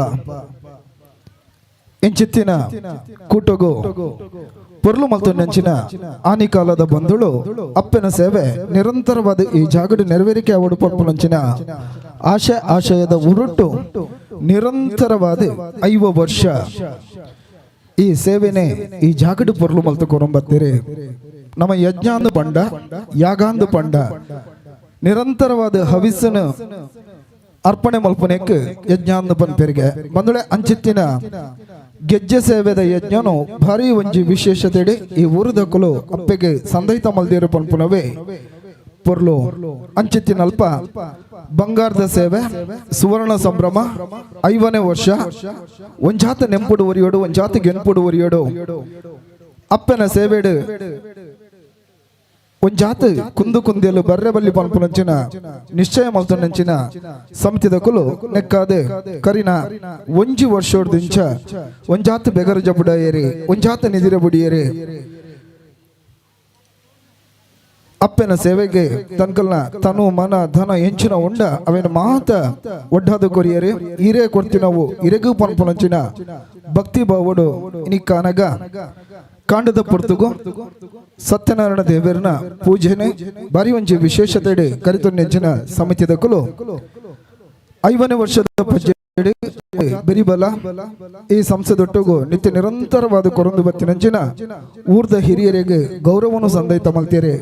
ಇಂಚಿತ್ತಿನ ಕೂಟಗು ಪೊರ್ಲು ಮಲ್ತು ನೆಂಚಿನ ಆನಿಕಾಲದ ಬಂಧುಳು ಅಪ್ಪನ ಸೇವೆ ನಿರಂತರವಾದ ಈ ಜಾಗಡು ನೆರವೇರಿಕೆ ಅವಡು ಪಂಪುನಂಚಿನ ಆಶೆ ಆಶಯದ ಉರುಟು ನಿರಂತರವಾದ 50 ವರ್ಷ ಈ ಸೇವೆನೆ ಈ ಜಾಗಡು ಪೊರ್ಲು ಮಲ್ತು ಕೊರಂಬತ್ತೀರಿ. ನಮ್ಮ ಯಜ್ಞಾಂದು ಪಂಡ ಯಾಗಾಂದು ಪಂಡ ನಿರಂತರವಾದ ಹವಿಸ್ಸನು ಅರ್ಪಣೆ ಮಲ್ಪನೆಕ್ ಯಜ್ಞಾಂದು ಪನ್ಪೆರಿಗೆ ಬಂದುಳೆ. ಅಂಚಿತ್ತಿನ ಗೆಜ್ಜೆ ಸೇವೆದ ಯಜ್ಞನು ಭಾರಿ ಒಂಜಿ ವಿಶೇಷತೆಡೆ ಈ ಊರುದಕ್ಕಲು ಅಪ್ಪೆಗೆ ಸಂದೈತ ಮಲ್ದಿರು ಪನ್ಪುನವೇ ಪೊರ್ಲು. ಅಂಚಿತ್ತಿನಲ್ಪ ಬಂಗಾರದ ಸೇವೆ ಸುವರ್ಣ ಸಂಭ್ರಮ 50ನೇ ವರ್ಷ. ಒಂಜಾತ ನೆಂಪುಡು ಒರಿಯೋಡು, ಒಂಜಾತ ಗೆನ್ಪುಡು ಒರಿಯೋಡು. ಅಪ್ಪನ ಸೇವೆಡು ಒಂಜಾತ ಕುಂದು ಕುಂದೆಲು ಬರ್ರೆ ಬಲ್ಲಿ ಪನ್ಪುನಂಚಿನ ನಿಶ್ಚಯ ಮಲ್ತೊಂಡಂಚಿನ ಸಮಿತಿದ ಕುಲು ನೆಕ್ಕಾದೆ ಕರಿನ ಒಂಜಿ ವರ್ಷೋಡ್ದಿಂಚ ಒಂಜಾತ ಬೆಗರು ಜಬುಡಯೇರಿ, ಒಂಜಾತ ನಿದಿರ ಬುಡಿಯೇರಿ. ಅಪ್ಪನ ಸೇವೆಗೆ ತನ್ಕಲ್ನ ತನು ಮನ ಧನ ಎಂಚಿನ ಉಂಡ ಅವೇನ ಮಾತ ಒಡ್ಡಾದ ಕೊರಿಯರೆ ಹಿರೇ ಕೊಡ್ತಿನವು ಇರೆಗೂ ಪನ್ಪುನಂಚಿನ ಭಕ್ತಿ ಭಾವಡು ಇನಿ ಕಾನಗ ಕಾಂಡದ ಪೊರ್ತುಗು ಸತ್ಯನಾರಾಯಣ ದೇವರನ ಪೂಜೆನೆ ಬಾರಿ ಒಂಜಿ ವಿಶೇಷತೆಡೆ ಕರಿತು ನೆಂಚಿನ ಸಮಿತಿದ ಕುಲು 50ನೇ ವರ್ಷದ ಪಜ್ಜೆ ಬೆರಿಬಲ ಈ ಸಂಸ್ಥೆದೊಟ್ಟುಗು ನಿತ್ಯ ನಿರಂತರವಾದ ಕೊರಂದು ಬತ್ತಿನಂಚಿನ ಊರ್ದ ಹಿರಿಯರಿಗೆ ಗೌರವನು ಸಂದೈತ ಮಲ್ತೀರಿ.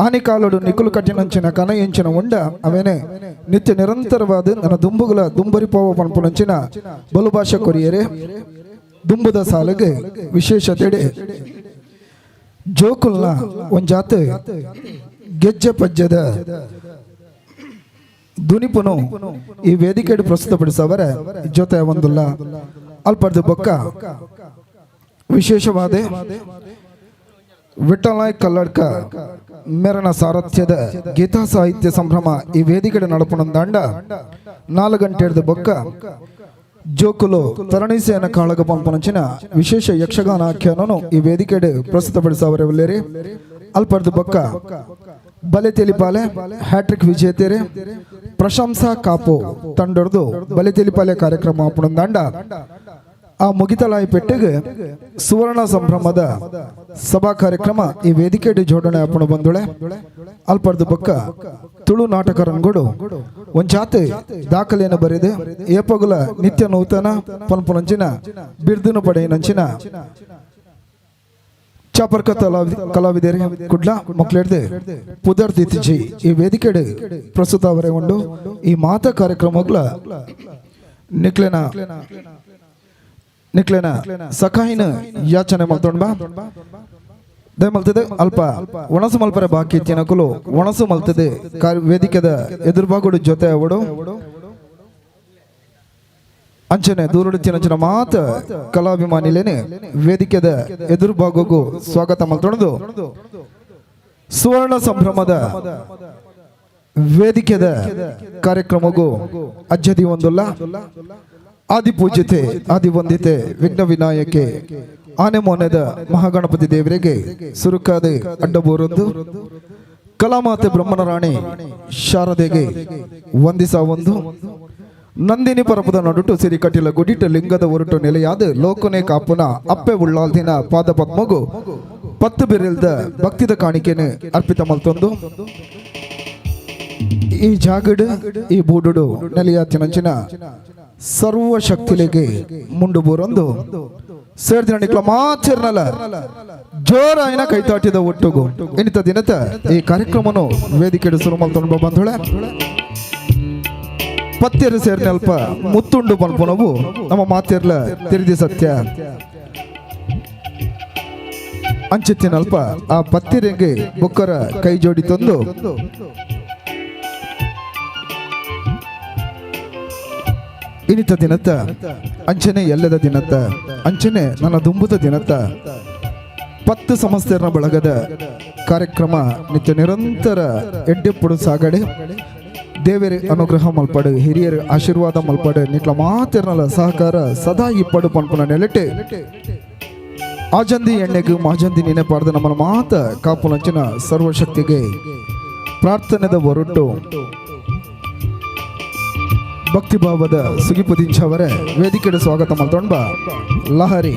ಆನಿಕಾಲಡು ನಿಕುಲು ಕಟ್ಟಿನಂಚಿನ ಕನ ಎಂಚಿನ ಉಂಡ ಅವೇನೆ ನಿತ್ಯ ನಿರಂತರವಾದ ನನ್ನ ದುಂಬುಗಳ ದುಂಬರಿಪೋವ ಪನ್ಪುನಂಚಿನ ಬಲುಭಾಷೆ ಕೊರಿಯರೆ. ದುಂಬುದ ಸಾಲಿಗೆ ವಿಶೇಷತೆಡೆ ಜೋಕುಲ್ನ ಒಂಜಾತ ಗೆಜ್ಜೆ ಪಜ್ಜದ ದುನಿಪುನು ಈ ವೇದಿಕೆಡು ಪ್ರಸ್ತುತಪಡಿಸವರ ಜೊತೆ ಒಂದುಲ್ಲ. ಅಲ್ಪರ್ದು ಬೊಕ್ಕ ವಿಶೇಷವಾದ ವಿಠಲಾಯ್ ಕಲ್ಲಡ್ಕ ಮೆರನ ಸಾರಥ್ಯದ ಗೀತಾ ಸಾಹಿತ್ಯ ಸಂಭ್ರಮ ಈ ವೇದಿಕೆಡೆ ನಡಪುನಂದಾಂಡ 4 ಗಂಟೆಡ್ದು ಬೊಕ್ಕ ಜೋಕುಲು ತರಣೀಸೇನ ಕಾಳಗ ಪಂಪನಂಚಿನ ವಿಶೇಷ ಯಕ್ಷಗಾನ ಆಖ್ಯಾನನು ಈ ವೇದಿಕೆಡೆ ಪ್ರಸ್ತುತಪಡಿಸವರವಲ್ಲೇರಿ. ಅಲ್ಪರ್ದು ಬೊಕ್ಕ ಬಲೆ ತೆಲಿಪಾಲೆ ಹ್ಯಾಟ್ರಿಕ್ ವಿಜೇತೆರೆ ಪ್ರಶಂಸಾ ಕಾಪು ತಂಡೊರ್ದು ಬಲೆ ತೆಲಿಪಾಲೆ ಕಾರ್ಯಕ್ರಮ ಆಪುಣಂದಾಂಡ ಆ ಮುಗಿತಲಾಯಿ ಪೆಟ್ಟಿಗೆ ಸುವರ್ಣ ಸಂಭ್ರಮದ ಸಭಾ ಕಾರ್ಯಕ್ರಮ ಈ ವೇದಿಕೆಡೆ ಜೋಡಣೆ ಅಪ್ಪಣ ಬಂದುಳೆ. ಅಲ್ಪರ್ದು ಬೊಕ್ಕ ತುಳು ನಾಟಕ ರಂಗುಡು ಒಂಚಾತೆ ದಾಖಲೆಯನ್ನು ಬರೆದು ಏಪಗುಲ ನಿತ್ಯ ನೂತನ ಪನ್ಪುನಂಚಿನ ಬಿರ್ದುನು ಪಡೆಯಿನಂಚಿನ ಚಾಪರ್ಕ ಕಲಾವಿದರು ಕುಡ್ಲ ಮಕ್ಕಳಿಡ್ದೆ ಪುದರ್ ದಿತಿಜಿ ಈ ವೇದಿಕೆಡೆ ಪ್ರಸ್ತುತ ಅವರೇ ಉಂಡು. ಈ ಮಾತಾ ಕಾರ್ಯಕ್ರಮಗಳ ನಿಕ್ಲೆನ ನಿಕ್ಲೆನ ಸಖಾಯಿನ ಯಾಚನೆ ಮಲ್ತೊಂಡ್ಬಾ. ದಯಮಲ್ತದೆ ಅಲ್ಪ ಒಣಸು ಮಲ್ಪರೆ ಬಾಕಿ ತಿನಕುಲು ಒಣಸು ಮಲ್ತದೆ ವೇದಿಕೆದ ಎದುರುಬಾಗುಡು ಜೊತೆ ಅವಡು. ಅಂಚನೆ ದೂರುಡು ತಿನಂಚಿನ ಮಾತ ಕಲಾಭಿಮಾನಿಲೇನೆ ವೇದಿಕೆದ ಎದುರುಬಾಗುಗು ಸ್ವಾಗತ ಮಲ್ತೊಂಡು. ಸುವರ್ಣ ಸಂಭ್ರಮದ ವೇದಿಕೆದ ಕಾರ್ಯಕ್ರಮಗೂ ಅಜ್ಜದಿ ಒಂದುಲ್ಲ. ಆದಿ ಪೂಜ್ಯತೆ ಆದಿ ವಂದಿತೆ ವಿಘ್ನ ವಿನಾಯಕೆ ಆನೆ ಮೋನೆದ ಮಹಾಗಣಪತಿ ದೇವರಿಗೆ ಸುರುಕಾದೆ ಅಡ್ಡಬೋರೊಂದು ಕಲಾಮಾತೆ ಬ್ರಹ್ಮನ ರಾಣಿ ಶಾರದೆಗೆ ವಂದಿಸ ಒಂದು ನಂದಿನಿ ಪರಪದ ನಡುಟು ಸಿರಿ ಕಟಿಲ ಗುಡಿಟ ಲಿಂಗದ ಒರಟು ನೆಲೆಯಾದ ಲೋಕನೆ ಕಾಪುನ ಅಪ್ಪೆ ಉಳ್ಳಾಲ್ದಿನ ಪಾದ ಪದ್ಮಗು ಪತ್ತು ಬಿರಿಲ್ದ ಭಕ್ತಿದ ಕಾಣಿಕೆನೆ ಅರ್ಪಿತ ಮಲ್ತೊಂದು ಈ ಜಾಗಡು ಈ ಬೂಡುಡು ನೆಲೆಯಾತಿನಂಚಿನ ಸರ್ವ ಶಕ್ತಿಲೆಗೆ ಮುಂಡು ಬೋರೊಂದು ಸೇರ್ದಿನ ನಿಕ್ಲ ಮಾತಿರ್ನಲ ಜೋರಾಯಿನ ಕೈತಾಟಿದ ಒಟ್ಟುಗು ಎನಿತ ದಿನತ ಈ ಕಾರ್ಯಕ್ರಮನು ವೇದಿಕೆ ಸುರುಮಲ್ ತೊಂಬ ಬಂಧುಳೆ. ಪತ್ತೆರು ಸೇರ್ನಲ್ಪ ಮುತ್ತುಂಡು ಪನ್ಪುನವು ನಮ್ಮ ಮಾತೆರ್ಲ ತಿರಿದಿ ಸತ್ಯ. ಅಂಚಿತ್ತಿನಲ್ಪ ಆ ಪತ್ತಿರೆಗೆ ಬೊಕ್ಕರ ಕೈ ಜೋಡಿ ತಂದು ಇನಿತ ದಿನತ್ತ ಅಂಚನೆ ಎಲ್ಲದ ದಿನತ್ತ ಅಂಚನೆ ನನ್ನ ದುಂಬುದ ದಿನತ್ತ 10 ಸಂಸ್ಥೆಯರ ಬಳಗದ ಕಾರ್ಯಕ್ರಮ ನಿತ್ಯ ನಿರಂತರ ಎಡ್ಡೆಪ್ಪುಡು ಸಾಗಡೆ. ದೇವರ ಅನುಗ್ರಹ ಮಲ್ಪಡು, ಹಿರಿಯರ ಆಶೀರ್ವಾದ ಮಲ್ಪಡು, ನಿಕ್ಲ ಮಾತೆರ್ನಲ ಸಹಕಾರ ಸದಾ ಇಪ್ಪಡು ಪನ್ಪುನ ನೆಲೆಟೆ ಆಜಂದಿ ಎಣ್ಣೆಗು ಮಾಜಂದಿ ನೆನಪಾರ್ದ ನಮ್ಮನ ಮಾತ ಕಾಪುನಂಚಿನ ಸರ್ವಶಕ್ತಿಗೆ ಪ್ರಾರ್ಥನೆದ ಹೊರಟು ಭಕ್ತಿಭಾವದ ಸುಗಿಪುದಿಂಚವರ ವೇದಿಕೆಗೆ ಸ್ವಾಗತ ಮಲ್ತೊಂಬ ಲಹರಿ.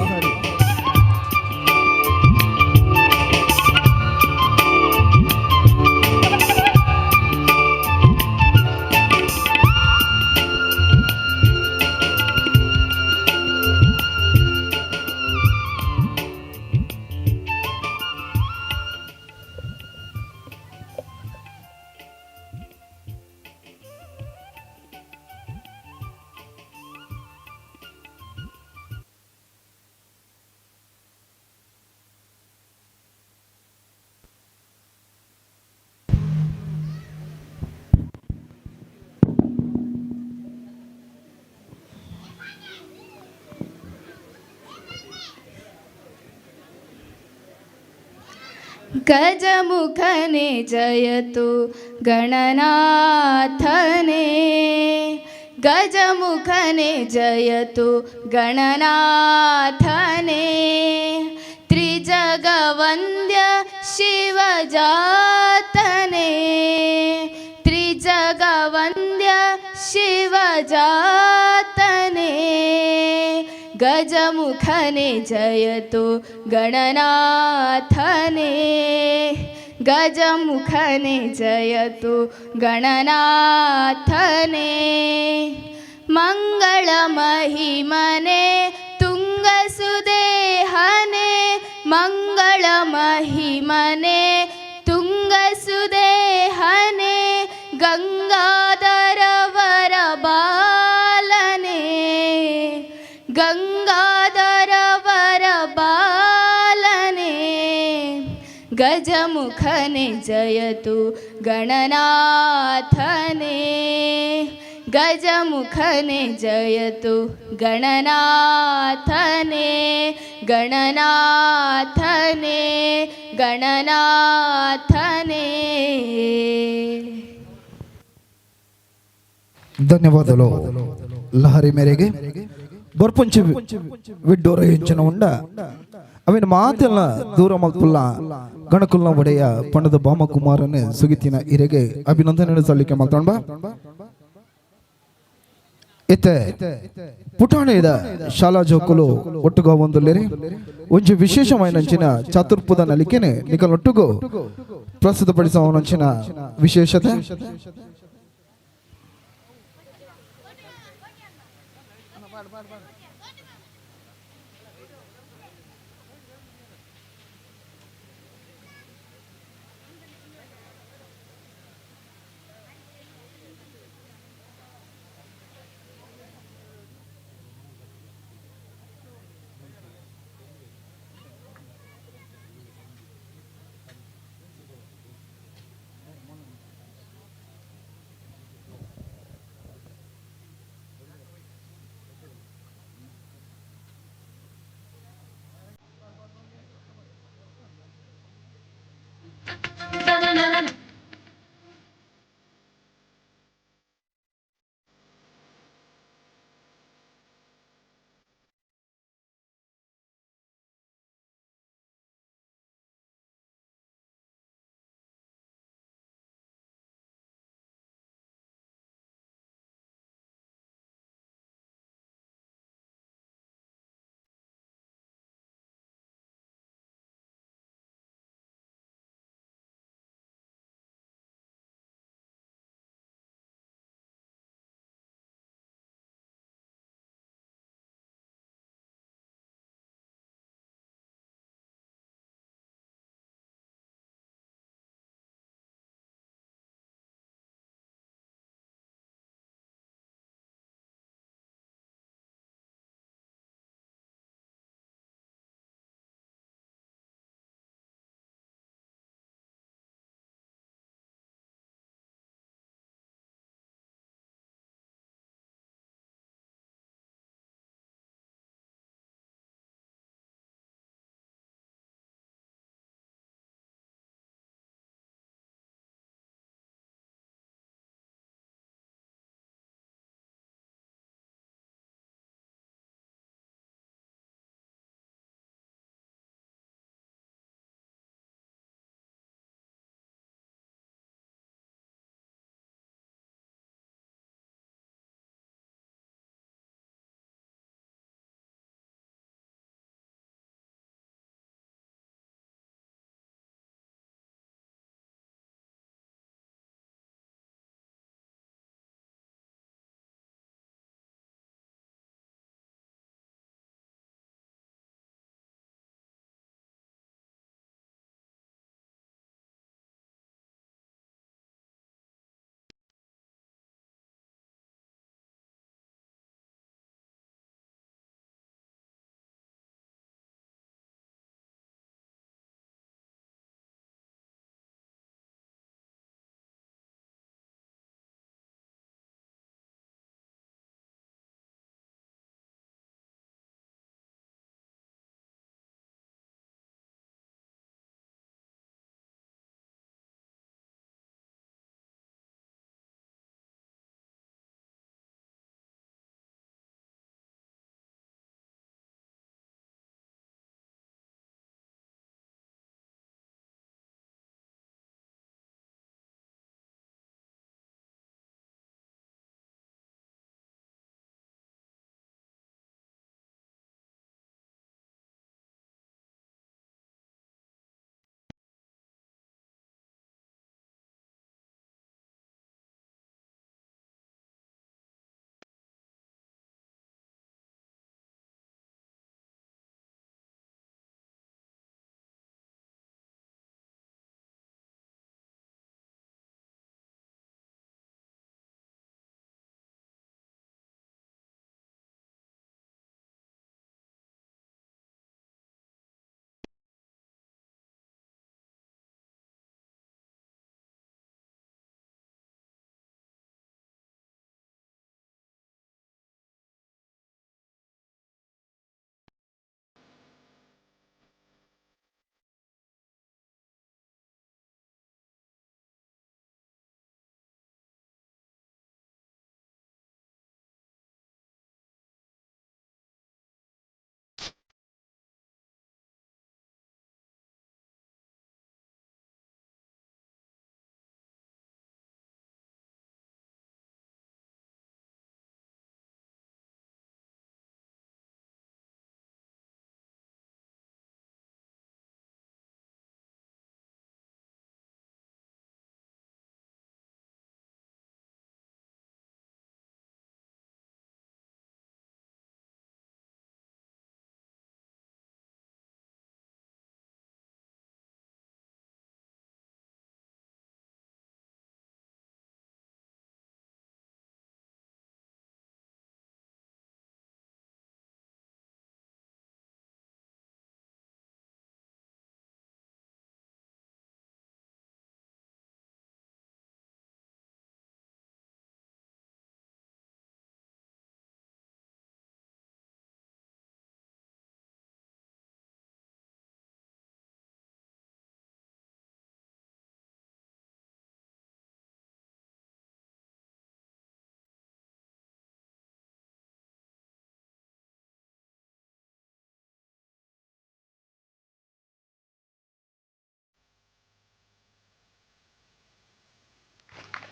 गजमुखने जयतु गणनाथने, गजमुखने जयतु गणनाथने, त्रिजगवन्द्य शिवजातने, त्रिजगवन्द्य शिवजातने, गजमुखने जयतु गणनाथने, गजमुखने जयतु गणनाथने, मङ्गलमहिमने तुङ्गसुदेहने, मङ्गलमहिमने तुङ्गसुदेहने, गङ्गाधरवरबालने, गङ्गाधरवरबालने, गजमुखने जयतु गणनाथने, गजमुखने जयतु गणनाथने, गणनाथने, गणनाथने. ಧನ್ಯವಾದಗಳು ಲಹರಿ ಮೇರೆಗೆ. ಬರ್ಪುಂಚಿ ವಿಡ್ಡೋರ ಹೆಂಚಿನ ಉಂಡ ಅವಿನ ಮಾತೆಲ್ಲ ದೂರ ಮಲ್ಪುಲ್ಲ ಗಣಕುಲ್ನ ಒಡೆಯ ಪಂಡದ ಬಾಮಕುಮಾರನ ಸುಗಿತಿನ ಇರೆಗೆ ಅಭಿನಂದನೆ ಸಲ್ಲಿಕೆ ಮಲ್ತೊಂಬ. ಇತ್ತೆ ಪುಟಾಣಿದ ಶಾಲಾ ಜೋಕುಲು ಒಟ್ಟುಗೋ ಒಂದುಲ್ಲೇರಿ ಒಂಜಿ ವಿಶೇಷವಾಯಿನಂಚಿನ ಚಾತುರ್ಪುದ ನಲಿಕೆನೆ ನಿಕಲೊಟ್ಟುಗು ಪ್ರಸ್ತುತಪಡಿಸುವನಂಚಿನ ವಿಶೇಷತೆ.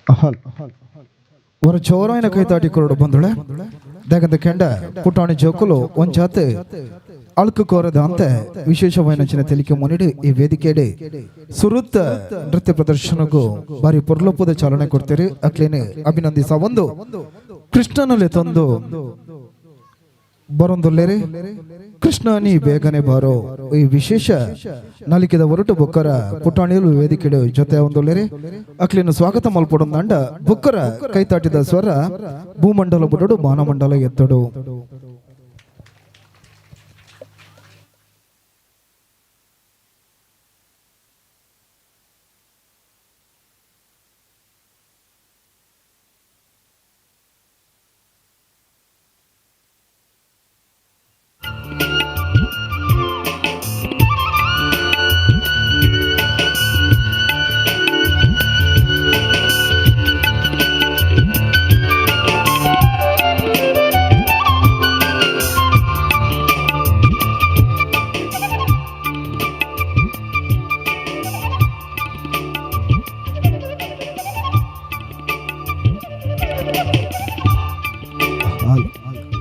ಹಲ್ ವರ ಚೋರಾಯಿನ ಕೈತಾಟಿ ಕೊರಡು ಬಂದಳೆ ದಾಗಂದ ಕೆಂಡ ಪುಟಾಣಿ ಜೋಕುಲು ಒಂಜಾತ್ ಅಳ್ಕು ಕೋರದ ಅಂತ ವಿಶೇಷವಾಯಿನ ತೆಲಿಕೆ ಮುನಿಡು ಈ ವೇದಿಕೆಡೆ ಸುರುತ್ತ ನೃತ್ಯ ಪ್ರದರ್ಶನಕ್ಕೂ ಬಾರಿ ಪೊರ್ಲೊಪ್ಪದ ಚಾಲನೆ ಕೊಡ್ತೀರಿ. ಅಕ್ಲೇನೆ ಅಭಿನಂದಿಸ ಒಂದು ಕೃಷ್ಣನಲ್ಲಿ ತಂದು ಬರೊಂದುಲ್ಲೇರಿ ಕೃಷ್ಣ ನೀ ಬೇಗನೆ ಬಾರೋ. ಈ ವಿಶೇಷ ನಲಿಕೆದ ಹೊರಟು ಬೊಕ್ಕರ ಪುಟಾಣಿಲು ವೇದಿಕೆಡು ಜೊತೆ ಒಂದುಲ್ಲೇರಿ ಅಕ್ಲಿನ ಸ್ವಾಗತ ಮಲ್ಪೊಡೊಂದಂಡ ಬೊಕ್ಕರ ಕೈತಾಟಿದ ಸ್ವರ ಭೂಮಂಡಲ ಬುಡಡು ಮಾನಮಂಡಲ ಎತ್ತಡು.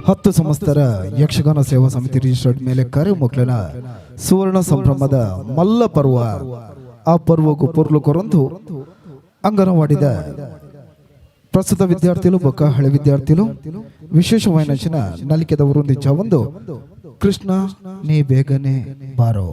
10 ಸಂಸ್ಥರ ಯಕ್ಷಗಾನ ಸೇವಾ ಸಮಿತಿ ರಿಜಿಸ್ಟರ್ಡ್ ಮೇಲೆ ಕರೆ ಮಕ್ಕಳನ ಸುವರ್ಣ ಸಂಭ್ರಮದ ಮಲ್ಲ ಪರ್ವ. ಆ ಪರ್ವಗೂ ಪೊರ್ಲು ಕೊರಂದು ಅಂಗನವಾಡಿದ ಪ್ರಸ್ತುತ ವಿದ್ಯಾರ್ಥಿಗಳು ಬೊಕ್ಕ ಹಳೆ ವಿದ್ಯಾರ್ಥಿಗಳು ವಿಶೇಷವಾಯಿನ ನಲಿಕೆದ ಉರುಂದಿಚ್ಚ ಒಂದು ಕೃಷ್ಣ ನೀ ಬೇಗನೆ ಬಾರೋ.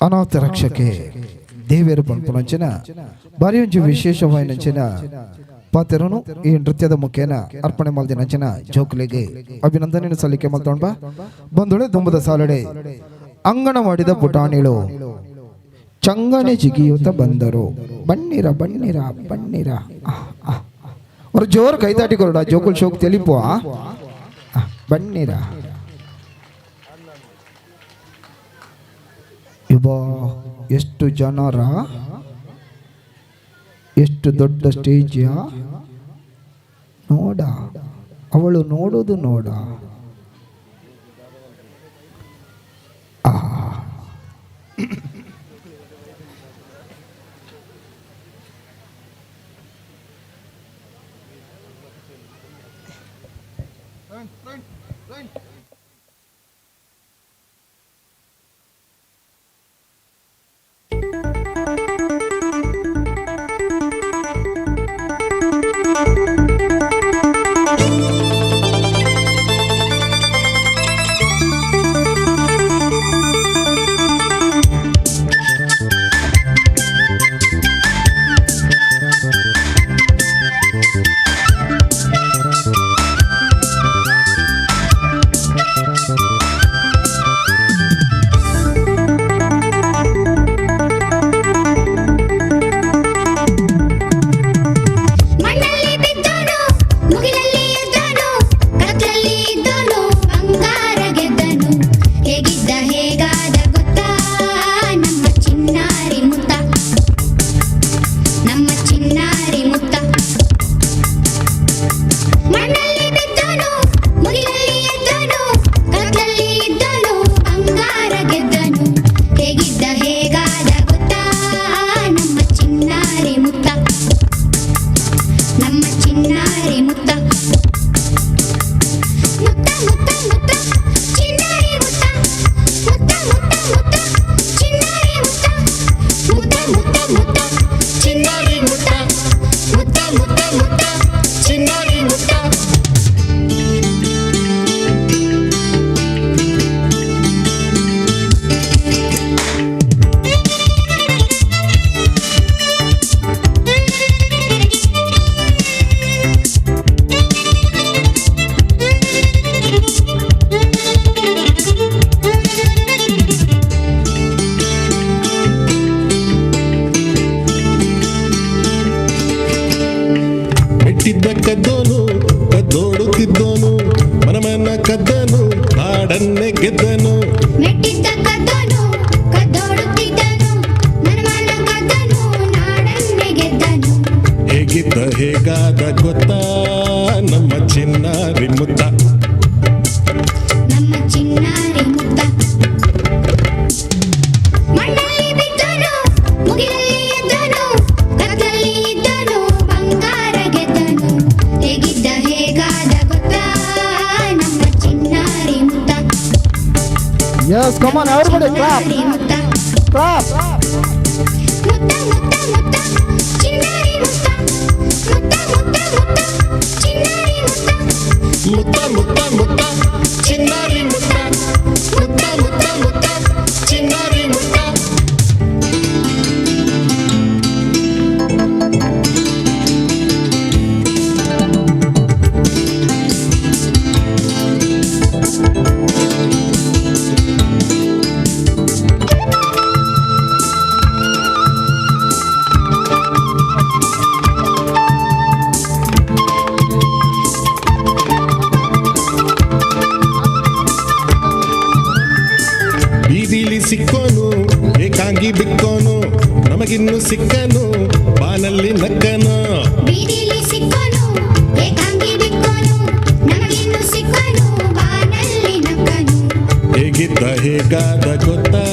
ಅನಾಥ ರಕ್ಷಕೆ ದೇವೇರು ಪನ್ಪುನಂಚಿನ ಬಾರಿ ಒಂಜಿ ವಿಶೇಷವಾಯಿನಂಚಿನ ಪಾತೆರನು ಈ ನೃತ್ಯದ ಮುಖೇನ ಅರ್ಪಣೆ ಮಲ್ದಿನಂಚಿನ ಜೋಕುಲೆಗೆ ಅಭಿನಂದನೆ ಸಲ್ಲಿಕೆ ಮಲ್ತೊಂಡ ಬಂದೊಳೆ ದುಂಬದ ಸಾಲಡೆ ಅಂಗನವಾಡಿದ ಪುಟಾಣಿಳು ಚಂಗನೆ ಜಿಗಿಯುತ್ತ ಬಂದರು. ಬನ್ನಿರ ಬನ್ನಿರ ಬನ್ನಿರ. ಅವ್ರು ಜೋರು ಕೈತಾಟಿ ಕೊರಡ ಜೋಕುಲ್ ಶೋಕ್ ತೆಲಿಪು. ಬನ್ನಿರ. ಇಬ್ಬ ಎಷ್ಟು ಜನರ, ಎಷ್ಟು ದೊಡ್ಡ ಸ್ಟೇಜ್ ನೋಡ, ಅವಳು ನೋಡೋದು ನೋಡ. ಆ ಮಣ್ಣಲ್ಲಿ ಬಿದ್ದೋನು, ಮುಗಿಲಲ್ಲಿ ಎದ್ದೋನು, ಕತ್ತಲಲ್ಲಿ ಇದ್ದೋನು, ಬಂಗಾರ ಗೆದ್ದನು. ಹೇಗಿದ್ದ ಹೇಗಾದ ಗೊತ್ತಾ? ನಮ್ಮ ಚಿನ್ನಾರಿ ಮುತ್ತ, ನಮ್ಮ ಚಿನ್ನಾರಿ ಮುತ್ತ. ಮಣ್ಣಲ್ಲಿ ಬಿದ್ದೋನು, ಮುಗಿಲಲ್ಲಿ ಎದ್ದೋನು, ಕತ್ತಲಲ್ಲಿ ಇದ್ದೋನು, ಬಂಗಾರ ಗೆದ್ದನು. ಹೇಗಿದ್ದ ಹೇಗಾದ ಗೊತ್ತಾ? ನಮ್ಮ ಚಿನ್ನಾರಿ ಮುತ್ತ, ನಮ್ಮ ಚಿನ್ನಾರಿ ಮುತ್ತ. ಮುತ್ತ ಮುತ್ತ ಮುತ್ತ ಚಿನ್ನಾರಿ ಮುತ್ತ, ಮುತ್ತ ಮುತ್ತ ಮುತ್ತ ಚಿನ್ನಾರಿ ಮುತ್ತ, ಮುತ್ತ ಮುತ್ತ ಮುತ್ತ ಚಿನ್ನಾರಿ ಮುತ್ತ, ಮುತ್ತ ಮುತ್ತ ಮುತ್ತ ಚಿನ್ನಾರಿ ಮುತ್ತ. ಮೆಟ್ಟಿದ್ದ ಕದ್ದೋನು, ಕದ್ದೋಡುತ್ತಿದ್ದೋನು, ಮನಮನ ಕದ್ದನು, ನಾಡನ್ನೇ ಗೆದ್ದನು. ಮೆಟ್ಟಿದ್ದ ಕದ್ದನು, ಕದ್ದೋಡುತ್ತಿದ್ದನು, ಮನಮನ ಕದ್ದನು, ನಾಡನ್ನೇ ಗೆದ್ದನು. ಹೇಗಿದ್ದ ಹೇಗಾದ ಗೊತ್ತಾ? ನಮ್ಮ ಚಿನ್ನಾರಿ ಮುತ್ತ. ನಮ್ಮ ಚಿನ್ನಾರಿ ಮುತ್ತ. ಮಣ್ಣಲ್ಲಿ ಬಿದ್ದನು, ಮುಗಿಲಲ್ಲಿ ಎದ್ದನು, ಕತ್ತಲಲ್ಲಿ ಇದ್ದನು, ಬಂಗಾರ ಗೆದ್ದನು. ಹೇಗಿದ್ದ ಹೇಗಾದ ಗೊತ್ತಾ? ನಮ್ಮ ಚಿನ್ನಾರಿ ಮುತ್ತ. Yes, come on everybody, clap. ಚಿನ್ನಾರಿ ಮುತ್ತ. ಕ್ಲಾಪ್. ಮುತ್ತ ಮುತ್ತ ಮುತ್ತ ಚಿನ್ನಾರಿ ಮುತ್ತ, ಮುತ್ತ ಮುತ್ತ ಮುತ್ತ ಚಿನ್ನಾರಿ ಮುತ್ತ. ಮುತ್ತ ಮುತ್ತ ಮುತ್ತ ಚಿನ್ನಾರಿ ಮುತ್ತ, ಮುತ್ತ ಮುತ್ತ ಮುತ್ತ ಚಿನ್ನಾರಿ ಮುತ್ತ. ಬೀದಿಲಿ ಸಿಕ್ಕೋನು, ಏಕಾಂಗಿ ಬಿಕ್ಕೋನು, ನಮಗಿನ್ನು ಸಿಕ್ಕನು, ಬಾನಲ್ಲಿ ನಕ್ಕನು. ಬೀದಿಲಿ ಸಿಕ್ಕೋನು, ಏಕಾಂಗಿ ಬಿಕ್ಕೋನು, ನಮಗಿನ್ನು ಸಿಕ್ಕನು, ಬಾನಲ್ಲಿ ನಕ್ಕನು. ಹೇಗಿದ್ದ ಹೇಗಾದ ಗೊತ್ತಾ?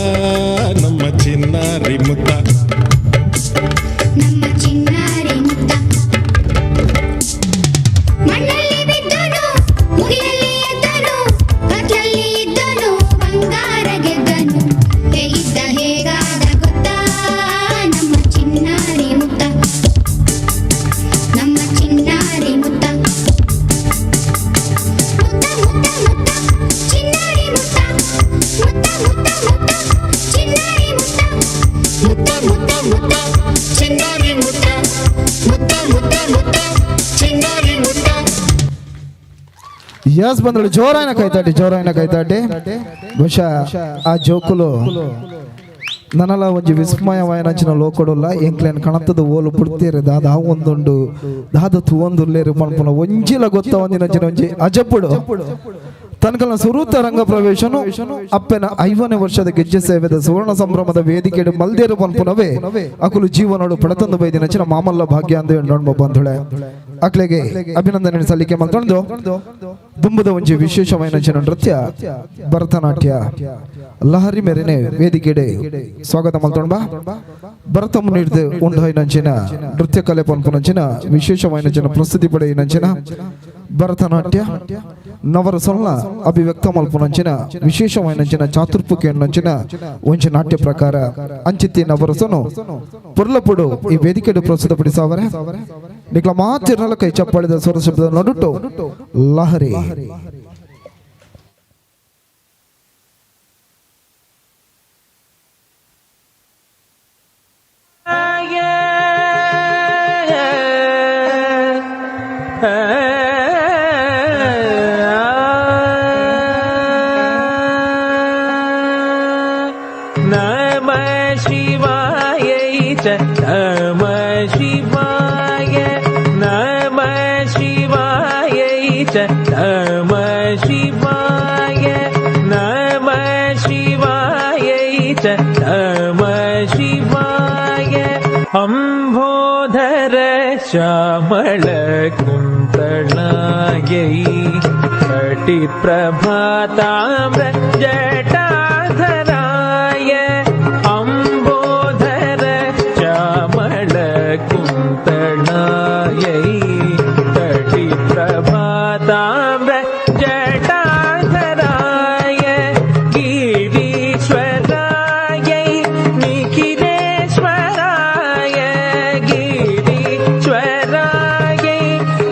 ನಮ್ಮ ಚಿನ್ನಾರಿ ಮುತ್ತ. ನಮ್ಮ ಚಿನ್ನಾರಿ ಮುತ್ತ. ಮಣ್ಣಲ್ಲಿ ಬಿದ್ದನು, ಮುಗಿಲಲ್ಲಿ ಎದ್ದನು, ಕತ್ತಲಲ್ಲಿ ಇದ್ದನು, ಬಂಗಾರ ಗೆದ್ದನು. ಹೇಗಿದ್ದ ಹೇಗಾದ ಗೊತ್ತಾ? ನಮ್ಮ ಚಿನ್ನಾರಿ ಮುತ್ತ, ನಮ್ಮ ಚಿನ್ನಾರಿ ಮುತ್ತ. ಮುತ್ತ ಮುತ್ತ ಮುತ್ತ ಚಿನ್ನಾರಿ ಮುತ್ತ, ಮುತ್ತ ಮುತ್ತ ಮುತ್ತ. ಎಸ್ ಬಂದಳು, ಜೋರಾಯನ ಕೈತಾಟಿ, ಜೋರಾಯನ ಕೈತಾಟಿ. ಬಹುಶಃ ಆ ಜೋಕುಲು ನನಲ ಒಂಜಿ ವಿಸ್ಮಯವಾಯನಂಚಿನ ಲೋಕೊಡುಲ್ಲ. ಎಂಕ್ಲೇನ್ ಕಣತದ ಓಲು ಪುಡ್ತೀರು, ದಾದ ಒಂದುಂಡು, ದಾದ ತೂವೊಂದುಲ್ಲೇರು ಪನ್ಪುನ ಒಂಜಿಲ ಗೊತ್ತ ಒಂದಿನಂಚಿನ ಒಂಜಿ ಅಜಪುಡು. ತನ್ಕಲ್ನ ಸುರೂತ ರಂಗ ಪ್ರವೇಶನು ಅಪ್ಪೆನ 50ನೇ ವರ್ಷದ ಗೆಜ್ಜೆ ಸೇವೆದ ಸುವರ್ಣ ಸಂಭ್ರಮದ ವೇದಿಕೆ ಮಲ್ದೇರು ಪನ್ಪುನವೇ ಅಕುಲು ಜೀವನೋಡು ಪಡತಂದು ಬೈದಿನಂಚಿನ ಮಾಮಲ್ಲ ಭಾಗ್ಯ ಅಂದು ನೋಡ್ಬ ಬಂಧುಳೆ. ಅಕ್ಲೆಗೆ ಅಭಿನಂದನೆ ಸಲ್ಲಿಕೆ ಮಲ್ತೊಂದು ದುಂಬುದ ಒಂಜಿ ವಿಶೇಷವಾಯಿನಂಚಿನ ನೃತ್ಯ ಭರತನಾಟ್ಯ ಲಹರಿ ಮೇರೆನೆ ವೇದಿಕೆಡೆ ಸ್ವಾಗತ ಮಲ್ತೊಂಡ. ಭರತ ಮುನಿಡ್ದು ಉಂಡಾಯಿನಂಚಿನ ನೃತ್ಯ ಕಲೆ ಪನ್ಪುನಂಚಿನ ವಿಶೇಷವಾಯಿನಂಚಿನ ಪ್ರಸ್ತುತಿ ಪಡೆಯಿನಂಚಿನ ಭರತನಾಟ್ಯ ನವರಸೊಲ್ಲ ಅಭಿವ್ಯಕ್ತ ಮಲ್ಪುನಂಚಿನ ವಿಶೇಷವಾಯಿನಂಚಿನ ಚಾತುರ್ಪುಕೆಯನ್ನಂಚಿನ ಒಂಜಿ ನಾಟ್ಯ ಪ್ರಕಾರ. ಅಂಚಿತ್ತಿ ನವರಸನು ಪೊರ್ಲಪುಡು ಈ ವೇದಿಕೆಡು ಪ್ರಸ್ತುತಪಡಿಸವರೆ. ನಿಕ್ಲ ಮಾತಿರ್ನಲ ಕೈ ಚಪ್ಪಾಳಿದ ಸ್ವರ ಶಬ್ದ ನಡುಟು ಲಹರಿ. नमः शिवाय च नमः शिवाय, नमः शिवाय च नमः शिवाय, नमः शिवाय च नमः शिवाय. अम्भोधर श्यामळ कुन्तलायै प्रभाताम्र जटाधराय. अम्बोधर श्यामळ कुन्तलायै प्रभाताम्र जटाधराय. गिरीश्वरायै निखिलेश्वराय, गिरीश्वरायै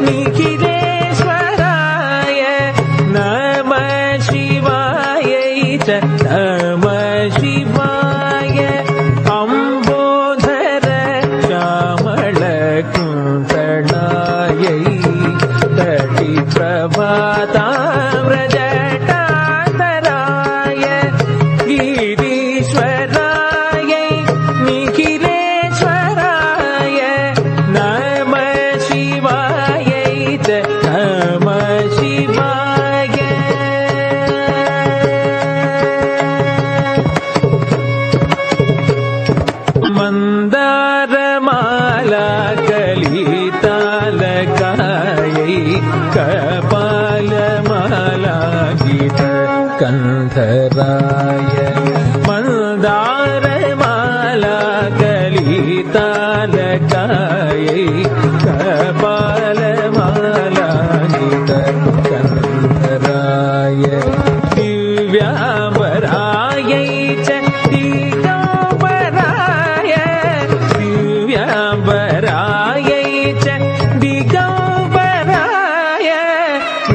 निखिलेश्वराय नमः शिवाय च नमः शिवाय. अम्बोधर श्यामळ कुन्तलायै प्रभाताम्रजटाधराय. गिरीश्वरायै निखिलेश्वराय नमः शिवाय च नमः शिवाय. मन्दारमाला कलितालकायै कपालमाला गीत कन्धराय. मन्दारमाला कलितालकायै कपालमाला गीत कन्धराय. दिव्याम्बरायै च दिगम्बराय, दिव्याम्बरायै च दिगम्बराय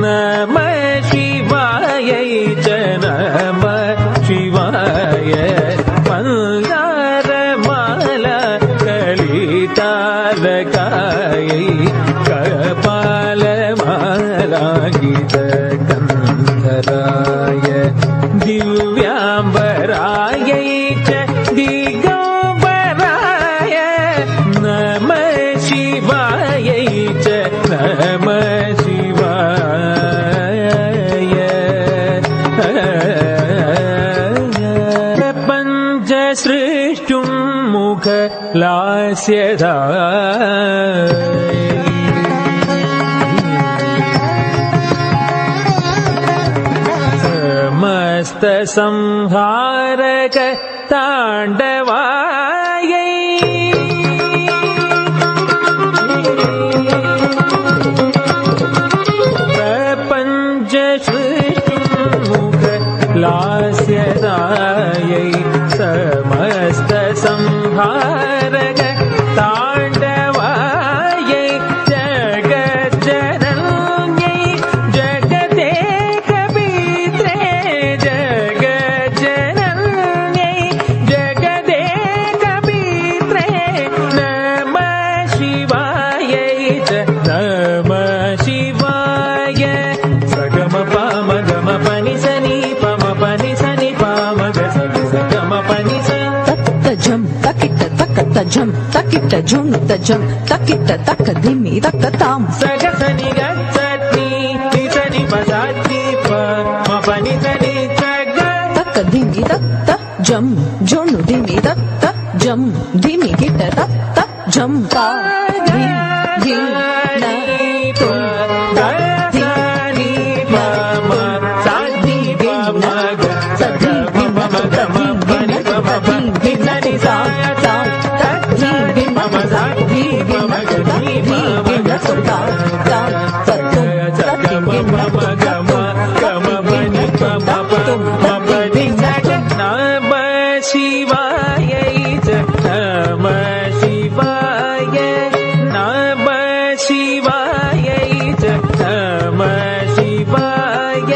नमः शिवाय च नमः शिवाय. मन्दारमाला कलितालकायै कपालमाला गीत कन्धराय. दिव्याम्बरायै च दिगम्बराय नमः शिवाय च नमः शिवाय. पञ्चसृष्टुं मुख लास्यदा समस्त संहारक ताण्डवायै. प्रपञ्च सृष्टुमुख लास्यदायै समस्त संहारक ताण्डवायै. जगज्जनन्यै जगदेकपित्रे, जगज्जनन्यै जगदेकपित्रे नमः शिवाय च नमः शिवाय. सगम ಜಂ ತಕ್ಕಿಟ್ಟ ಜುಣ್ಣುತ್ತ ಜಂ ತಕ್ಕಿಟ್ಟ ತಕ್ಕ ದಿಮ್ಮಿ ತಕ್ಕ ತಾಂ. ಸಗ ಸನಿ ಗ ನಿ ನಿ ಸ ನಿ ಪ ಸ ನಿ ಪ ಮ ಪ ನಿ ಸ ನಿ ಸ ಗ. ತಕ್ಕ ದಿಮ್ಮಿ ತತ್ತ ಜಂ ಜೊಣ್ಣು ದಿಮ್ಮಿ ತತ್ತ ಜಂ ದಿಮ್ಮಿ ಗಿಟ್ಟ ತತ್ತ ಜಂ ತಾ ಧಿ ಧಿ ನ ತುಂ ತ ಧಿ ನಿ ಪ ಮ ಸ ಧಿ ನಿ ಪ ಧಿ ಮ ನ ಗ ತ ಧಿ ಧಿ ಮ ನ ಮ ತ ಗ ಮ ಧಿ ಪ ಧಿ ನಿ ನ ಪ ತ ಮ ಪ ಧಿ ನಿ ಧಿ ಸ ನ ನಿ ತಾ ಸ ತಾ ತ ಧಿ ಧಿ ಮ ನ ಮ ತ ಸ ಧಿ ನಿ ಧಿ ಪ ನ ಮ ಗ ತ ನಿ ಧಿ ಪ ಮ ಧಿ ಗ ನ ಸ ತಾ ತಾ ತ ತುಂ ಸ ತ ಗ ಧಿ ಮ ಧಿ ಪ ನ ಮ ತ ಗ ಮ ತುಂ ಗ ತ ಮ ಧಿ ಪ ಧಿ ನಿ ನ ಪ ಮ ತ ಪ ತುಂ ಮ ತ ಪ ಧಿ ನಿ ಧಿ ಸ ನ ಗ. ನಮ ಶಿವಾಯ ಚ ನಮ ಶಿವಾಯ ನಮ ಶಿವಾಯ ಚ ನಮ ಶಿವಾಯ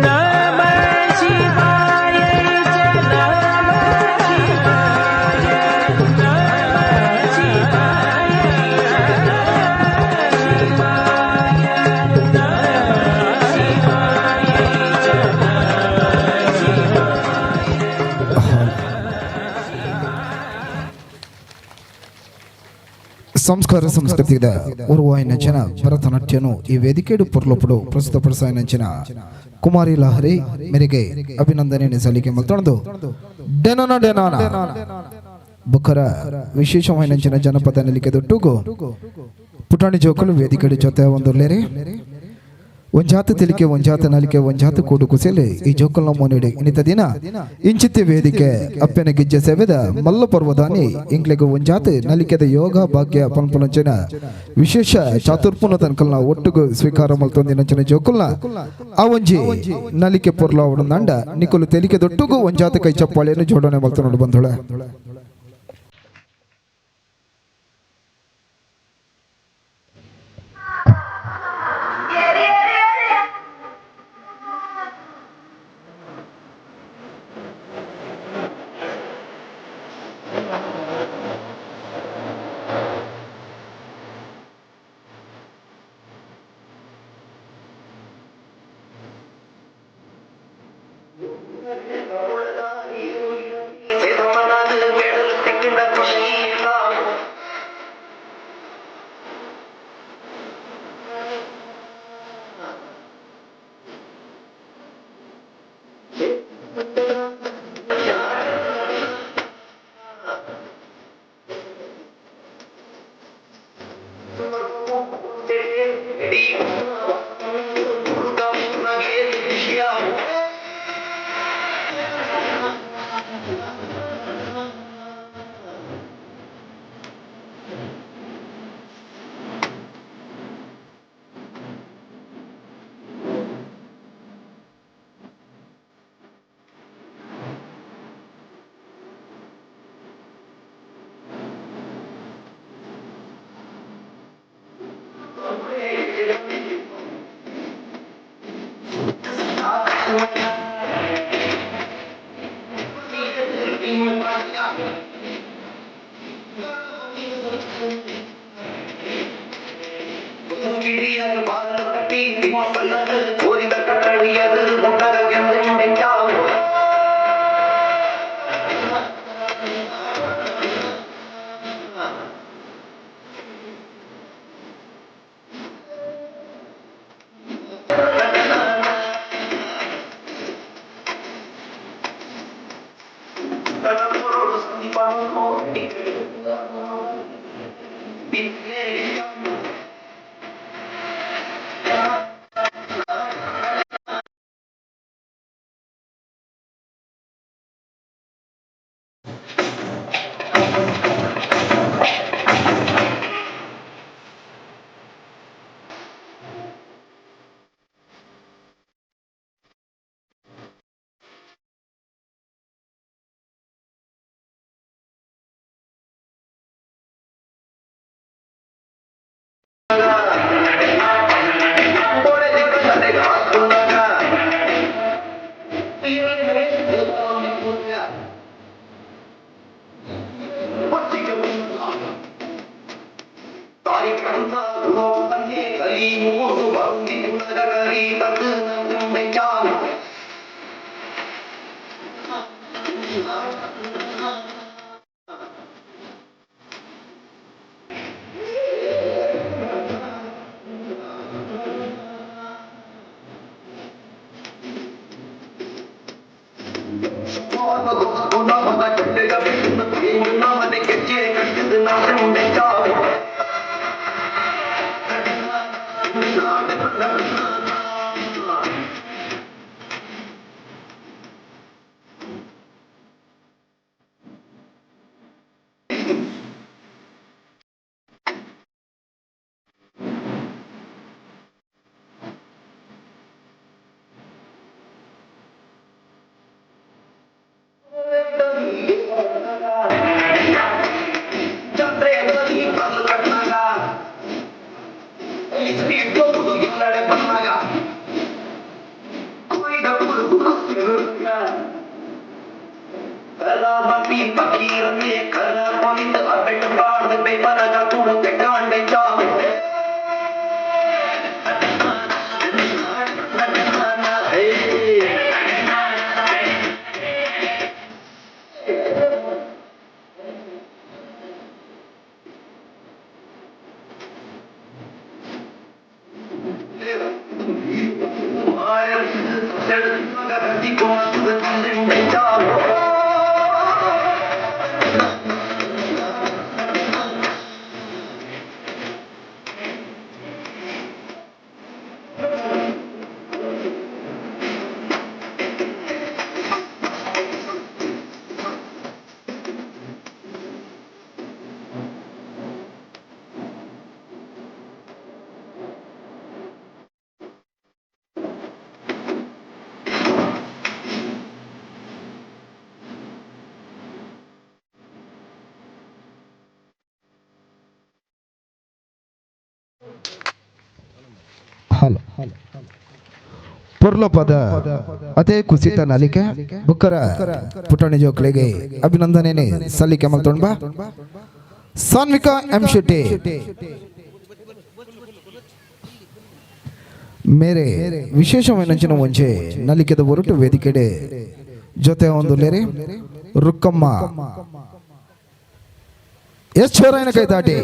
ನಮ ಶಿವಾಯ ಚ ನಮ ಶಿವಾಯ ನಮ ಶಿವಾಯ ಸಂಸ್ಕಾರ ಸಂಸ್ಕೃತಿದ ಉರುವಾಯಿನಂಚಿನ ಭರತನಾಟ್ಯನು ಈ ವೇದಿಕೆಡು ಪೊರ್ಲೊಪುಡು ಪ್ರಸ್ತುತಪಡಿಸಾಯಿನಂಚಿನ ಕುಮಾರಿ ಲಹರಿ ಮೇರೆಗೆ ಅಭಿನಂದನೆ ಸಲ್ಲಿಕೆ ಮಲ್ತೊಂದು ಡೆನನ ಡೆನಾನ ಬುಕ್ಕರ ವಿಶೇಷವಾಯಿನಂಚಿನ ಜನಪದ ನಲಿಕೆ ದೊಟ್ಟುಗು ಪುಟಾಣಿ ಜೋಕುಲು ವೇದಿಕೆಡು ಜೊತೆ ಒಂದು ಲೇರೆ. ಒಂಜಾತ ತಿಳಿಕೆ, ಒಂಜಾತ ನಲಿಕೆ, ಒಂಜಾತ ಕೂಡು ಕುಸೆಲೆ ಈ ಜೋಕಲ್ನ ಮೋನಿಡೆ ಇನ್ನಿತ ದಿನ ಇಂಚಿತ್ತಿ ವೇದಿಕೆ ಅಪ್ಪೆನ ಗಿಜ್ಜೆ ಸೇವೆದ ಮಲ್ಲ ಪರ್ವದಾನಿ ಇಂಕ್ಲೆಗ್ ಒಂಜಾತ ನಲಿಕೆದ ಯೋಗ ಭಾಗ್ಯ ಪನ್ಪುನಂಚಿನ ವಿಶೇಷ ಚಾತುರ್ಪುನ ತನ್ಕಲ್ನ ಒಟ್ಟುಗು ಸ್ವೀಕಾರ ಮಲ್ತೊಂದಿನಂಚಿನ ಜೋಕುಲ್ನ ಆ ಒಂಜಿ ನಲಿಕೆ ಪೊರ್ಲಾವಡಂದಾಂಡ ನಿಕುಲು ತೆಲಿಕೆ ದೊಟ್ಟುಗು ಒಂಜಾತ ಕೈ ಚಪ್ಪಾಳೆಯನ್ನು ಜೋಡಣೆ ಮಲ್ತೊಂಡು ಬಂಧುಳೆ. ಹಲೋ. ಪೊರ್ಲಪದ ಅದೇ ಕುಸಿತ ನಲಿಕೆ ಬುಕ್ಕರ ಪುಟ್ಟಣಿ ಜೋಕ್ಲೆಗೆ ಅಭಿನಂದನೆ ಸಲ್ಲಿಕೆ ಮಲ್ತೊಂಡ್ಬ ಸಾನ್ವಿಕಾ ಎಂ ಶೆಟ್ಟಿ ಮೇರೆ ವಿಶೇಷమైన ಒಂಜೆ ನಲಿಕೆದ ಒರಟು ವೇದಿಕೆಡೆ ಜೊತೆ ಒಂದು ಲೇರೆ ರುಕ್ಕಮ್ಮ ಎಸ್ ಚೋರಾಯನ ಕೈ ದಾಟಿ.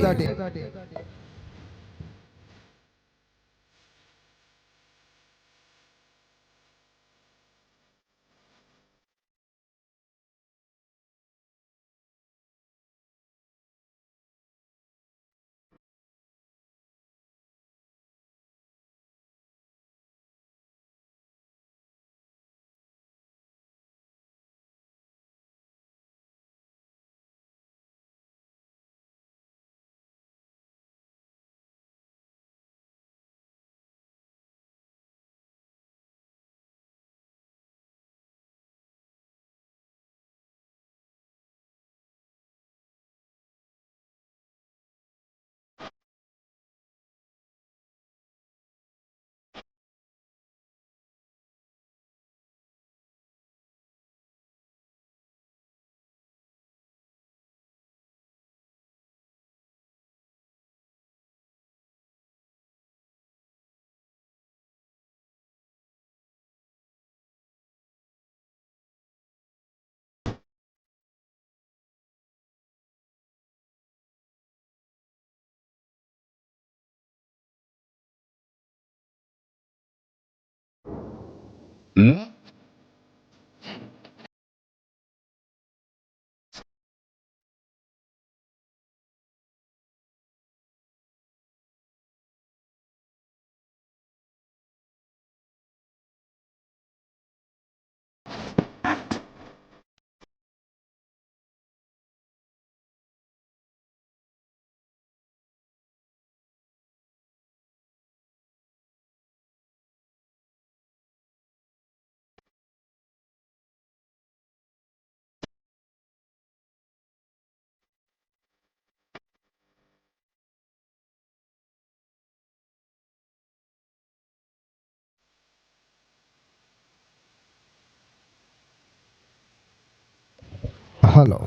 ಹಲೋ.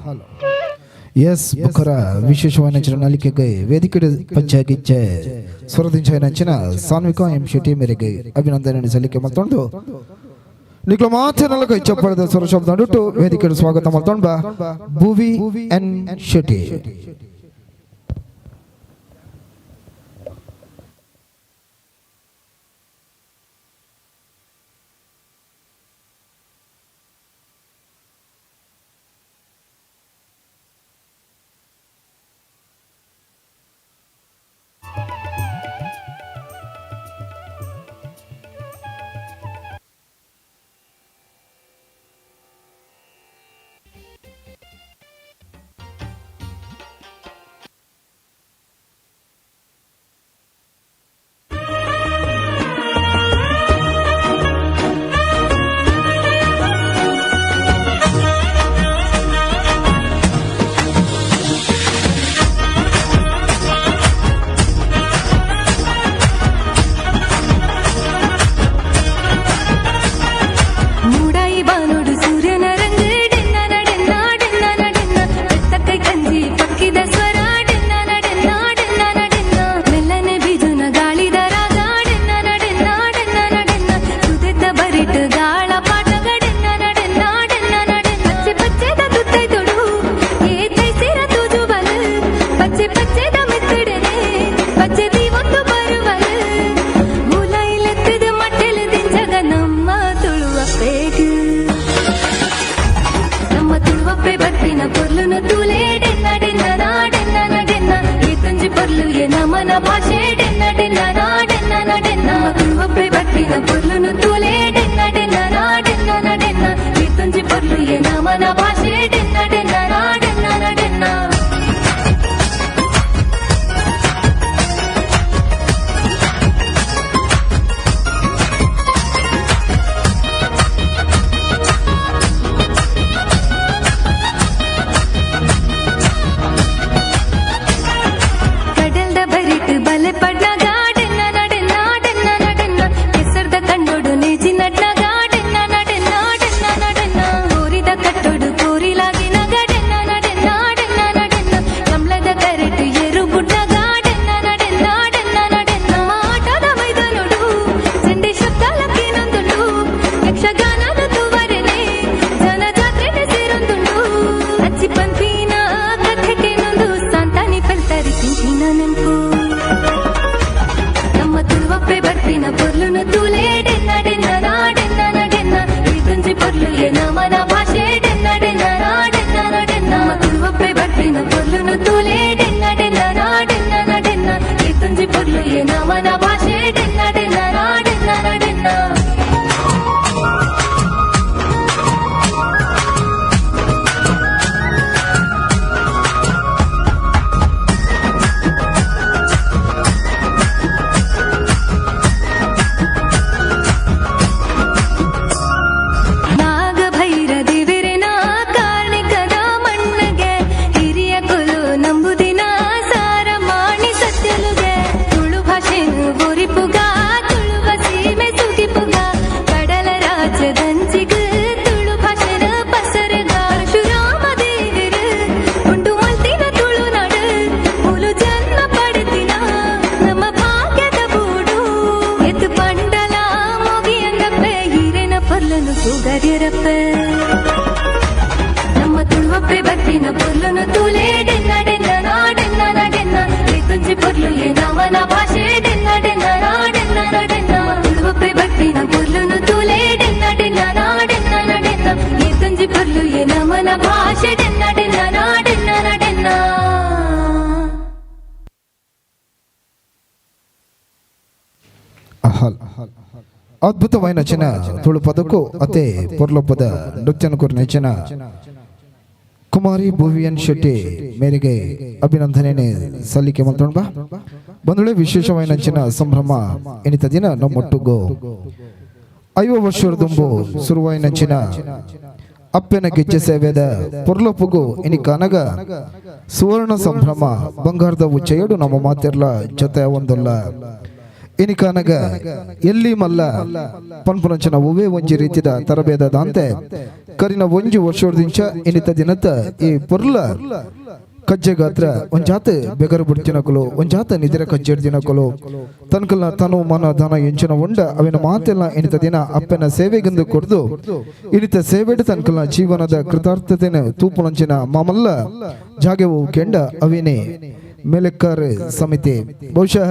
ಎಸ್, ಬುಖರ ವಿಶೇಷವಾದ ನಲಿಕೆಗೆ ವೇದಿಕೆ ಪಂಚಾಗಿಚ್ಚೆ ಸ್ವರದಿಂಚ ಸಾನ್ವಿಕಾ ಎಂ ಶೆಟ್ಟಿ ಮೇರೆಗೆ ಅಭಿನಂದನೆ ಸಲ್ಲಿಕೆ ಮತ್ತೊಂದು ನಿಕ್ಲ ಮಾತಿನಲ್ಲಕ ಇಚ್ಛಪಡೆದ ಸ್ವರ ಶಬ್ದ ನಡುಟು ವೇದಿಕೆ ಸ್ವಾಗತ ಮತ್ತೊಂಡ ಭುವಿ ಎನ್ ಶೆಟ್ಟಿ. ಪೊರ್ಲುನು ತೂಲೆ ಡೆನ್ನ ಡೆನ್ನ ನಾಡೆನ್ನ ನಡೆನ್ನ ಈ ಪೊರ್ಲು ಎ ನಮನ ಭಾಷೆ ಡೆನ್ನ ಡೆನ್ನ ನಾಡೆನ್ನ ನಡೆನ್ನ ತುಳುವಪ್ಪೆ ಬರ್ಪಿನ ಪೊರ್ಲುನು ತೂಲೆ ಡೆನ್ನ ಡೆನ್ನ ನಾಡೆನ್ನ ನಡೆನ್ನ ಈ ಪೊರ್ಲು ಎ ನಮನ ಭಾಷೆ ಡೆನ್ನ ಡೆನ್ನ ನಾಡೆನ್ನ ನಡೆನ್ನ. ಕಡಲ್ದ ಬರಿಟ್ ಬಲೆ ಪಡ್ನ ಗಾಡೆನ್ನ ನಡೆನ್ನ ಡೆನ್ನ ನಡೆನ್ನ ಕೆಸರ್ದ ಕಂಡೋಡು ನೇಜಿ ನಡ್ನ ಗಾಡೆನ್ನ ನಡೆನ್ನ ಡೆನ್ನ ನಡೆನ್ನ ಕೋರಿದ ಕಟ್ಟೋಡು ಕೋರಿಲಾಗಿನ ಗಡೆನ್ನ ನಡೆನ್ನ ಡೆನ್ನ ನಡೆನ್ನ ಕಮಲದ ಕರೆಟು ಎರು ಬುಡ್ನ ಗಾಡೆನ್ನ ನಡೆನ್ನ ಡೆನ್ನ ನಡೆನ್ನ ಆಟದ ಮೈದಾನೋಡು ಚಂಡೆ ಶಬ್ದಾಲಕ್ಕೆ ನಂದುಂಡು ಯಕ್ಷಗಾನದ ತುವರೆನೆ ಜನ ಜಾತ್ರೆ ಸೇರೊಂದುಂಡು ಅಚ್ಚಿ ಪಂಪಿನ ಕಥೆಗೆ ನೊಂದು ಸಾಂತಾನಿ ಪಲ್ತರಿ ತಿಂಚಿನ ನೆಂಪು ನಮ್ಮ ತುಳುವಪ್ಪೆ ಬರ್ಪಿನ ಪೊರ್ಲುನು ತೂಲೆ ಡೆನ್ನ ಡೆನ್ನ ನಾಡೆನ್ನ ನಡೆನ್ನ ಈ ತುಂಜಿ ಪೊರ್ಲು ಎ ನಮನ ಭಾಷೆ ಡೆನ್ನ ಡೆನ್ನ ನಾಡೆನ್ನ ನಡೆನ್ನ ನಮ್ಮ ತುಳುವಪ್ಪೆ ಬರ್ಪಿನ ಪೊರ್ಲುನು ತೂಲೆ ಡೆನ್ನ ಡೆನ್ನ ನಾಡೆನ್ನ ನಡೆನ್ನ ಈ ತುಂಜಿ ಪೊರ್ಲು ಎ ನಮನ ಭಾಷೆ ಡೆನ್ನ ಡೆನ್ನ ನಾಡೆನ್ನ ನಡೆನ್ನ. ನಾಗಭೈರ ದೇವರೆನ ಕಾರ್ಣಿಕದ ಮಣ್ಣಗೆ ಹಿರಿಯ ಕುಲು ನಂಬುದಿನ ಸಾರ ಮಾಣಿ ಸತ್ಯಲುಗೆ ತುಳು ಭಾಷೆನು ಒರಿಪುಗ ತುಳುವ ಸೀಮೆ ಸುಗಿಪುಗ ಕಡಲ ರಾಜ್ಯದಂಚಿಗ ತುಳು ಭಾಷೆನ ಪಸರಗ ಪರಶುರಾಮ ದೇವರು ಉಂಡು ಮಲ್ತಿನ ತುಳುನಾಡು ಮೂಲು ಜನ್ಮ ಪಡೆದಿನ ನಮ್ಮ ಭಾಗ್ಯದ ಬೂಡು ಎತ್ತು ಪಂಡಲ ಮೋಗಿಯಂಗಪ್ಪೆ ಹಿರೇನ ಪೊರ್ಲನು ಸುಗರ್ಯರಪ್ಪ ನಮ್ಮ ತುಳುವಪ್ಪೆ ಬರ್ಪಿನ ಪೊರ್ಲುನು ತೂಲೆ ಡೆನ್ನ ಡೆನ್ನ ನಾಡೆನ್ನ ನಡೆನ್ನ ಈ ತುಂಜಿ ಪೊರ್ಲು ಎ ನಮನ ಭಾಷೆ ಡೆನ್ನ ಡೆನ್ನ ನಾಡೆನ್ನ ನಡೆನ್ನ ತುಳುವಪ್ಪೆ ಬರ್ಪಿನ ಪೊರ್ಲುನು ತೂಲೆ ಡೆನ್ನ ಡೆನ್ನ ನಾಡೆನ್ನ ನಡೆನ್ನ ಈ ತುಂಜಿ ಪೊರ್ಲು ಎ ನಮನ ಭಾಷೆ ಡೆನ್ನ ಡೆನ್ನ ನಾಡೆನ್ನ ನಡೆನ್ನ. అహల్ అద్భుతమైన చిన్న తుళు పదకు అతే పొర్లొప్పద నృత్యను కోరిన ಕುಮಾರಿ ಭುವಿಯನ್ ಶೆಟ್ಟಿ ಮೇರೆಗೆ ಅಭಿನಂದನೆ ಸಲ್ಲಿಕೆ ಮಲ್ತೊಂಡ ಬಂದುಳೆ. ವಿಶೇಷమైన ಚಿನ್ನ ಸಂಭ್ರಮ ಎನಿತ ದಿನ ನಮ್ಮೊಟ್ಟುಗು 50 ವರ್ಷ ದುಂಬು ಸುರುವಾಯಿನ ಚಿನ್ನ ಅಪ್ಪೆನ ಗೆಜ್ಜೆ ಸೇವೆದ ಪೊರ್ಲೊಪ್ಪುಗು ಇನಿ ಕನಗ ಸುವರ್ಣ ಸಂಭ್ರಮ ಬಂಗಾರದ ಉಚ್ಚೆಯಡು ನಮ್ಮ ಮಾತಿರ್ಲ ಜೊತೆ ಒಂದಲ್ಲ. ಇನಿಕನಗ ಎಲ್ಲಿ ಮಲ್ಲ ಪನ್ಪುನಂಚಿನ ಒವ್ವೇ ಒಂಜಿ ರೀತಿದ ತರಬೇದಾದಂತೆ ಕರಿನ ಒಂಜಿ ವರ್ಷದಿಂಚ ಇನಿತ ದಿನತ ಈ ಪೊರ್ಲ ಕಜ್ಜೆ ಗಾತ್ರ ಒಂಜಾತ ಬೆಗರು ಬಿಡ್ತಿನಕುಲು, ಒಂಜಾತ ನಿದ್ರೆ ಕಜ್ಜೆಡ್ದಿನಕುಲು ತನ್ಕಲ್ನ ತನು ಮನ ಧನ ಎಂಚಿನ ಉಂಡ ಅವಿನ ಮಾತೆಲ್ಲ ಇನಿತ ದಿನ ಅಪ್ಪನ ಸೇವೆಗೆಂದು ಕೊಡ್ದು ಇನಿತ ಸೇವೆಡು ತನ್ಕಲ್ನ ಜೀವನದ ಕೃತಾರ್ಥತೆನ ತೂಪುನಂಚಿನ ಮಾಮಲ್ಲ ಜಾಗೆವು ಕೆಂಡ ಅವಿನೇ ಮೇಲೆಕ್ಕಾರ ಸಮಿತಿ. ಬಹುಶಃ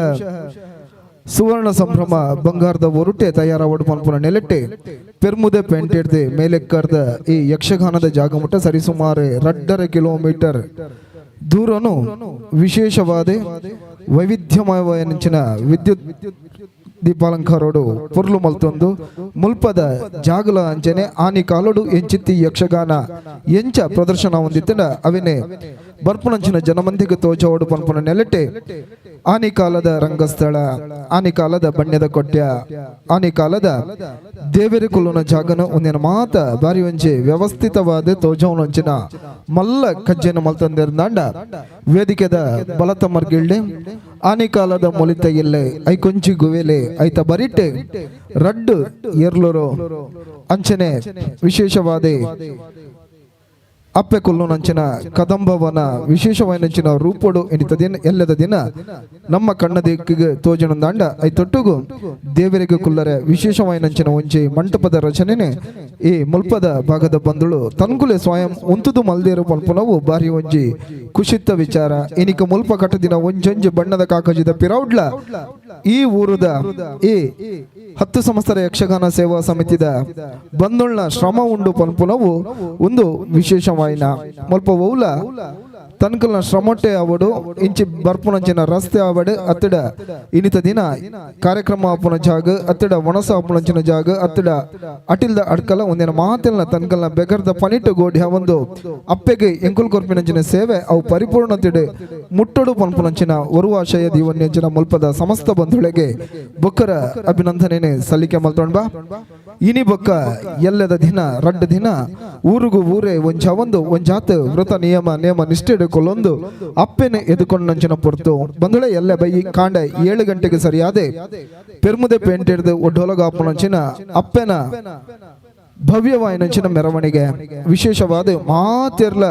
ಸುವರ್ಣ ಸಂಭ್ರಮ ಬಂಗಾರದ ಒರುಟೆ ತಯಾರಾವಡು ಪನ್ಪುನ ನೆಲೆಟ್ಟೆ ಪೆರ್ಮುದೆ ಪೆಂಟೆಡ್ದೆ ಮೇಲೆಕ್ಕರ್ದ ಈ ಯಕ್ಷಗಾನದ ಜಾಗಮುಟ್ಟ ಸರಿಸುಮಾರು 2.5 ಕಿಲೋಮೀಟರ್ ದೂರನು ವಿಶೇಷವಾದ ವೈವಿಧ್ಯಮಯವಾದ ವಿದ್ಯುತ್ ದೀಪಾಲಂಕಾರೋಡು ಪೊರ್ಲು ಮಲ್ತೊಂದು ಮುಲ್ಪದ ಜಾಗಲ ಅಂಚನೆ ಆನಿ ಕಾಲೋಡು ಎಂಚಿತ್ತಿ ಯಕ್ಷಗಾನ ಎಂಚ ಪ್ರದರ್ಶನ ಹೊಂದಿತ್ತಂಡ ಅವಿನೆ ಬರ್ಪುನಂಚಿನ ಜನಮಂದಿಗೆ ತೋಜೋಡು ಪನ್ಪುನ ನೆಲೆಟೆ ಆನಿ ಕಾಲದ ರಂಗಸ್ಥಳ, ಆನಿ ಕಾಲದ ಬಣ್ಯದ ಕೊಟ್ಯ, ಆನಿ ಕಾಲದ ದೇವೆರೆ ಕುಲ್ಲುನ ಜಾಗನ ಒಂದಿನ ಮಾತ ಬಾರಿ ಒಂಜಿ ವ್ಯವಸ್ಥಿತವಾದ ತೋಜವನಂಚಿನ ಮಲ್ಲ ಕಜ್ಜೆನ ಮಲ್ತಂದಿರ್ದಾಂಡ ವೇದಿಕೆದ ಬಲತ ಮರ್ಗಿಳ್ಳೆ ಆನಿ ಕಾಲದ ಮೊಲಿತ ಇಲ್ಲೆ ಐಕೊಂಚಿ ಗುವೆಲೆ ಐತ ಬರಿಟೆ ರಡ್ಡು ಎರ್ಲುರು ಅಂಚನೆ ವಿಶೇಷವಾದ ಅಪ್ಪೆ ಕೊಲ್ಲುನಂಚಿನ ಕದಂಬವನ ವಿಶೇಷವಾಯಿನಂಚಿನ ರೂಪೊಡು ಎನಿತ ದಿನ ಎಲ್ಲದ ದಿನ ನಮ್ಮ ಕಣ್ಣ ದಿಕ್ಕಿಗೆ ತೋಜನಂದಾಂಡ I ತೊಟ್ಟುಗು ದೇವರಿಗೆ ಕುಲ್ಲರೆ ವಿಶೇಷವಾಯಿನಂಚಿನ ಒಂಜಿ ಮಂಟಪದ ರಚನೆನೆ ಈ ಮುಲ್ಪದ ಭಾಗದ ಬಂದುಳು ತನ್ಕುಲೆ ಸ್ವಯಂ ಉಂತುದು ಮಲ್ದೇರು ಪಲ್ಪುನವು ಬಾರಿ ಒಂಜಿ ಖುಷಿತ್ತ ವಿಚಾರ. ಇನಿಕ ಮುಲ್ಪ ಕಟ್ಟದಿನ ಒಂಜೊಂಜಿ ಬಣ್ಣದ ಕಾಕಜಿದ ಪಿರೌಡ್ಲ ಈ ಊರುದ ಈ 10 ಸಂಸ್ಥರ ಯಕ್ಷಗಾನ ಸೇವಾ ಸಮಿತಿದ ಬಂದುಳ್ಳ ಶ್ರಮ ಉಂಡು ಪನ್ಪುನವು ಒಂದು ವಿಶೇಷವಾಯಿನ. ಮುಲ್ಪ ಒವ್ಲ ತನ್ಕಲ್ನ ಶ್ರಮೊಟ್ಟೆ ಅವಡು ಇಂಚಿ ಬರ್ಪುನಂಚಿನ ರಸ್ತೆ ಅವಡು ಅತ್ತಡ ಇನಿತ ದಿನ ಕಾರ್ಯಕ್ರಮ ಆಪುನ ಜಾಗ ಅತ್ತಡ ಒಣಸ ಆಪುನಂಚಿನ ಜಾಗ ಅತ್ತಡ ಅಟಿಲ್ದ ಅಡ್ಕಲ ಒಂದಿನ ಮಾತೆಲ್ನ ತನ್ಕಲ್ನ ಬೆಗರ್ದ ಪನಿಟ್ಟು ಗೋಡಿ ಒಂದು ಅಪ್ಪೆಗೆ ಎಂಕುಲ್ ಕೊರ್ಪಿನಂಚಿನ ಸೇವೆ ಅವು ಪರಿಪೂರ್ಣತಿಡು ಮುಟ್ಟೊಡು ಪನ್ಪುನಂಚಿನ ಒರುವಾಶಯ ದೀವನ್ಯಂಚಿನ ಮುಲ್ಪದ ಸಮಸ್ತ ಬಂಧುಳೆಗೆ ಬೊಕ್ಕರ ಅಭಿನಂದನೆ ಸಲ್ಲಿಕೆ ಮಲ್ತೊಂಡ್ಬಾ. ಇನಿ ಬೊಕ್ಕ ಎಲ್ಲದ ದಿನ ರಡ್ಡ ದಿನ ಊರುಗು ಊರೇ ಒಂಜಾವೊಂದು ಒಂಜಾತ್ ವ್ರತ ನಿಯಮ ನೇಮ ನಿಷ್ಠೆ ಕೊಲ್ಲೊಂದು ಅಪ್ಪೆನೆ ಎದುಕೊಂಡಂಚಿನ ಪೊರ್ತು ಬಂಧುಳೆ. ಎಲ್ಲ ಬೈ ಕಾಂಡ 7 ಗಂಟೆಗೆ ಸರಿಯಾದೆ ಪೆರ್ಮುದೆ ಪೇಂಟೆಡ್ದು ಒಡ್ಡೊಲಗಾಪುನಂಚಿನ ಅಪ್ಪೆನ ಭವ್ಯವಾಯಿನಂಚಿನ ಮೆರವಣಿಗೆ ವಿಶೇಷವಾದ ಮಾತೆರ್ಲ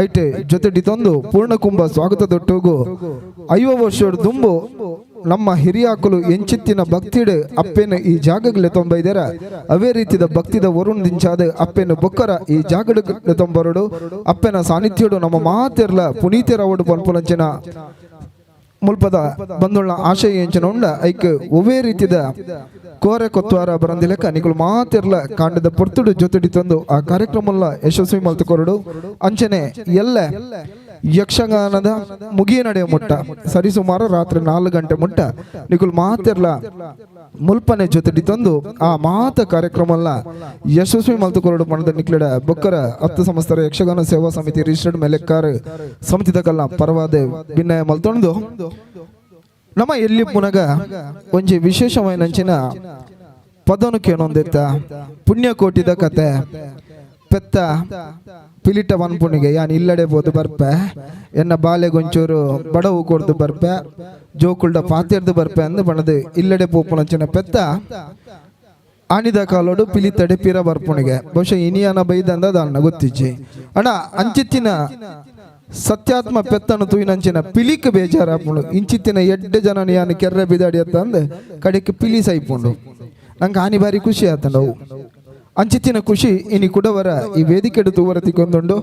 ಐಟೆ ಜೊತೆಡಿ ತಂದು ಪೂರ್ಣಕುಂಭ ಸ್ವಾಗತದೊಟ್ಟುಗು 50 ವರ್ಷದ ದುಂಬು ನಮ್ಮ ಹಿರಿಯಾಕುಲು ಎಂಚಿತ್ತಿನ ಭಕ್ತಿಡು ಅಪ್ಪೆನ ಈ ಜಾಗಗಳು ತೊಂಬೈದರ ಅವೇ ರೀತಿದ ಭಕ್ತಿದ ವರುಣ್ ದಿಂಚಾದ ಅಪ್ಪೆನ ಬೊಕ್ಕರ ಈ ಜಾಗಡು ತೊಂಬರಡು ಅಪ್ಪೆನ ಸಾನ್ನಿಧ್ಯೋಡು ನಮ್ಮ ಮಾತೆರ್ಲ ಪುನೀತರವಡು ಪನ್ಪುನಂಚಿನ ಮುಲ್ಪದ ಬಂದುಳ್ಳ ಆಶಯ ಎಂಚಿನ ಉಂಡ ಐಕ್ ಒವೇ ರೀತಿದ ಕೋರೆ ಕೊತ್ವಾರ ಬರಂದಿಲೆಕ್ಕ ನಿಕುಲು ಮಾತಿರ್ಲ ಕಾಂಡದ ಪೊರ್ತುಡು ಜೊತೆಡಿ ತಂದು ಆ ಕಾರ್ಯಕ್ರಮಲ್ಲ ಯಶಸ್ವಿ ಮಲ್ತು ಕೊರಡು. ಅಂಚನೆ ಎಲ್ಲ ಯಕ್ಷಗಾನದ ಮುಗಿಯ ನಡೆಯ ಮುಟ್ಟ ಸರಿಸುಮಾರು ರಾತ್ರಿ 4 ಗಂಟೆ ಮುಟ್ಟ ನಿಕುಲು ಮಾತಿರ್ಲ ಮುಲ್ಪನೆ ಜೊತೆಡಿ ತಂದು ಆ ಮಾತ ಕಾರ್ಯಕ್ರಮಲ್ಲ ಯಶಸ್ವಿ ಮಲ್ತು ಕೊರಡು. ಮನದ ನಿಕ್ಲಡ ಬೊಕ್ಕರ 10 ಸಂಸ್ಥರ ಯಕ್ಷಗಾನ ಸೇವಾ ಸಮಿತಿ ರಿಜಿಸ್ಟರ್ಡ್ ಮೇಲೆಕ್ಕಾರ ಸಮಿತಿದ ಕಲ್ಲ ಪರವಾದ ಭಿನ್ನಯ ಮಲ್ತೊಂದು ನಮ್ಮ ಎಲ್ಲಿ ಪುನಗ ಒಂಜಿ ವಿಶೇಷವಾಯಿನಂಚಿನ ಪದನು ಕೇನೊಂದಿತ್ತ ಪುಣ್ಯಕೋಟಿದ ಕತೆ. ಪೆತ್ತ ಪಿಲಿಟ ಪನ್ಪುಣಿಗೆ ಯಾನ್ ಇಲ್ಲಡೆ ಪೋದು ಬರ್ಪೆ, ಎನ್ನ ಬಾಲೆಗೊಂಚೂರು ಬಡವು ಕೊಡ್ದು ಬರ್ಪೆ, ಜೋಕುಲ್ಡ ಪಾತೆರ್ದು ಬರ್ಪೆ ಅಂದ್ ಬಣದು ಇಲ್ಲಡೆ ಪೋಪುನಂಚಿನ ಪೆತ್ತ ಆನಿದ ಕಾಲೋಡು ಪಿಲಿ ತಡೆ ಪಿರ ಬರ್ಪುಣಿಗೆ. ಬಹುಶಃ ಇನಿಯನ ಬೈದಂದ ದಾನ್ನ ಗೊತ್ತಿಜ್ಜಿ ಅಣ್ಣ. ಅಂಚಿತ್ತಿನ ಸತ್ಯಾತ್ಮ ಪೆತ್ತನು ತೂಯಿನಂಚಿನ ಪಿಲಿಕ್ ಬೇಜಾರಾಪುಂಡು. ಇಂಚಿತ್ತಿನ ಎಡ್ಡೆ ಜನ ಯಾನ್ ಕೆರ್ರೆ ಬಿದಾಡಿ ಅಂದ್ ಕಡೆಕ್ ಪಿಲಿ ಸೈಪುಂಡು. ನಂಗೆ ಆನಿ ಬಾರಿ ಖುಷಿ ಆತಂಡವು. ಅಂಚಿತ್ತಿನ ಖುಷಿ ಇನಿ ಕುಡವರ ಈ ವೇದಿಕೆಡು ತೂವರ ತಿಕ್ಕೊಂದುಂಡು.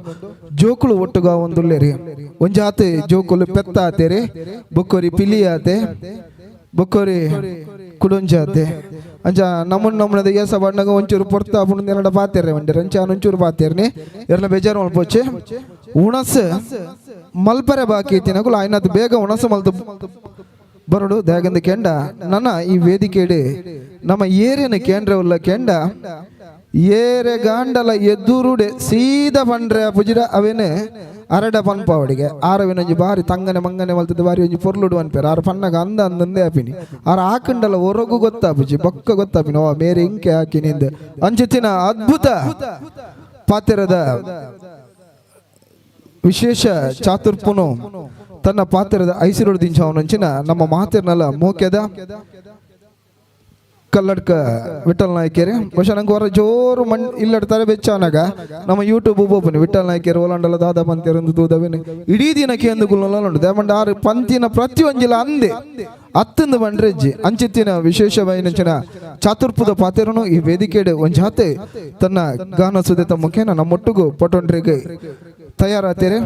ಜೋಕುಲು ಒಟ್ಟುಗ ಒಂದುಲ್ಲೇರಿ. ಒಂಜಾತೆ ಜೋಕುಲು ಪೆತ್ತ ಆತೇರಿ, ಬೊಕ್ಕೊರಿ ಪಿಲಿ ಆತೆ, ಬೊಕ್ಕೊರಿ ಕುಡೊಂಜಾತೆ. ಅಂಚ ನಮ್ಮನ್ ನಮ್ಮನದ ಏಸ ಬಣ್ಣಗ ಒಂಚೂರು ಪೊರ್ತ ಆಪುಂಡು ನೆರಡ ಪಾತೇರ್ರೆ ಒಂಡಿರ. ಅಂಚ ಒಂಚೂರು ಪಾತೇರ್ನಿ ಎರ್ಲ ಬೇಜಾರು ಮಲ್ಪೊಚ್ಚೆ. ಉಣಸ್ ಮಲ್ಪರೆ ಬಾಕಿ ತಿನಕುಲು ಆಯ್ನತ್ ಬೇಗ ಉಣಸು ಮಲ್ತು ಬರಡು. ದಾಗಂದ ಕೆಂಡ ನನ್ನ ಈ ವೇದಿಕೆಡೆ ನಮ್ಮ ಏರಿಯನ ಕೇಂದ್ರ ಉಲ್ಲ ಕೆಂಡ ಏರೆ ಗಾಂಡಲ ಎದುರುಡೆ ಸೀದಾ ಪಂಡ್ರೆ ಪುಜಿರ ಅವೇನೆ ಅರಡ ಪನ್ಪಾವಡಿಗೆ ಆರವಿನೊಂಜಿ ಬಾರಿ ತಂಗನೆ ಮಂಗನೆ ಮಲ್ತದ ಬಾರಿ ಒಂಜಿ ಪೊರ್ಲುಡು ಅನ್ಪೇರು. ಆರು ಪನ್ನಗ ಅಂದ ಅಂದಂದೆ ಆಪಿನಿ. ಆರ ಆಕಂಡಲ ಹೊರಗು ಗೊತ್ತಾಪುಜಿ, ಬೊಕ್ಕ ಗೊತ್ತಾಪಿನಿ ಓ ಮೇರೆ ಇಂಕೆ ಹಾಕಿನಿಂದ. ಅಂಚಿತ್ತಿನ ಅದ್ಭುತ ಪಾತ್ರದ ವಿಶೇಷ ಚಾತುರ್ಪುನು ತನ್ನ ಪಾತ್ರದ ಐಸಿರೋಡು ದಿಂಚವನಂಚಿನ ನಮ್ಮ ಮಾತಿರ್ನಲ್ಲ ಮೋಕ್ಯದ ಕಲ್ಲಡ್ಕ ವಿಠಲ್ ನಾಯ್ಕೇರಿ. ಬಹುಶಃ ನಂಗೆ ಹೊರ ಜೋರು ಮಣ್ ಇಲ್ಲಡ್ತಾರೆ ಬೆಚ್ಚಾನಾಗ ನಮ್ಮ ಯೂಟ್ಯೂಬ್ ಒಬ್ಬೊಬ್ಬನಿ ವಿಠಲ್ ನಾಯ್ಕೇರಿ ಓಲಾಂಡಲ ದಾದ ಪಂತೇರು ದೂದವೇನು ಇಡೀ ದಿನಕ್ಕೆ ಎಂದು ಗುಲ್ಲೊಂಡು ದೇಮಂಡ ಆರು ಪಂತಿನ ಪ್ರತಿಯೊಂಜಿಲ ಅಂದೆ ಅತ್ತಂದು ಬಂಡ್ರೆಜ್ಜಿ. ಅಂಚಿತ್ತಿನ ವಿಶೇಷವಾಯಿನಂಚಿನ ಚಾತುರ್ಪುದ ಪಾತೆರನು ಈ ವೇದಿಕೆಡೆ ಒಂಜಾತೆ ತನ್ನ ಗಾನ ಸುದೇತ ಮುಖೇನ ನಮ್ಮೊಟ್ಟಿಗೂ ಪಟೊಂಡ್ರಿಗೆ ತಯಾರಾತೇರೆ.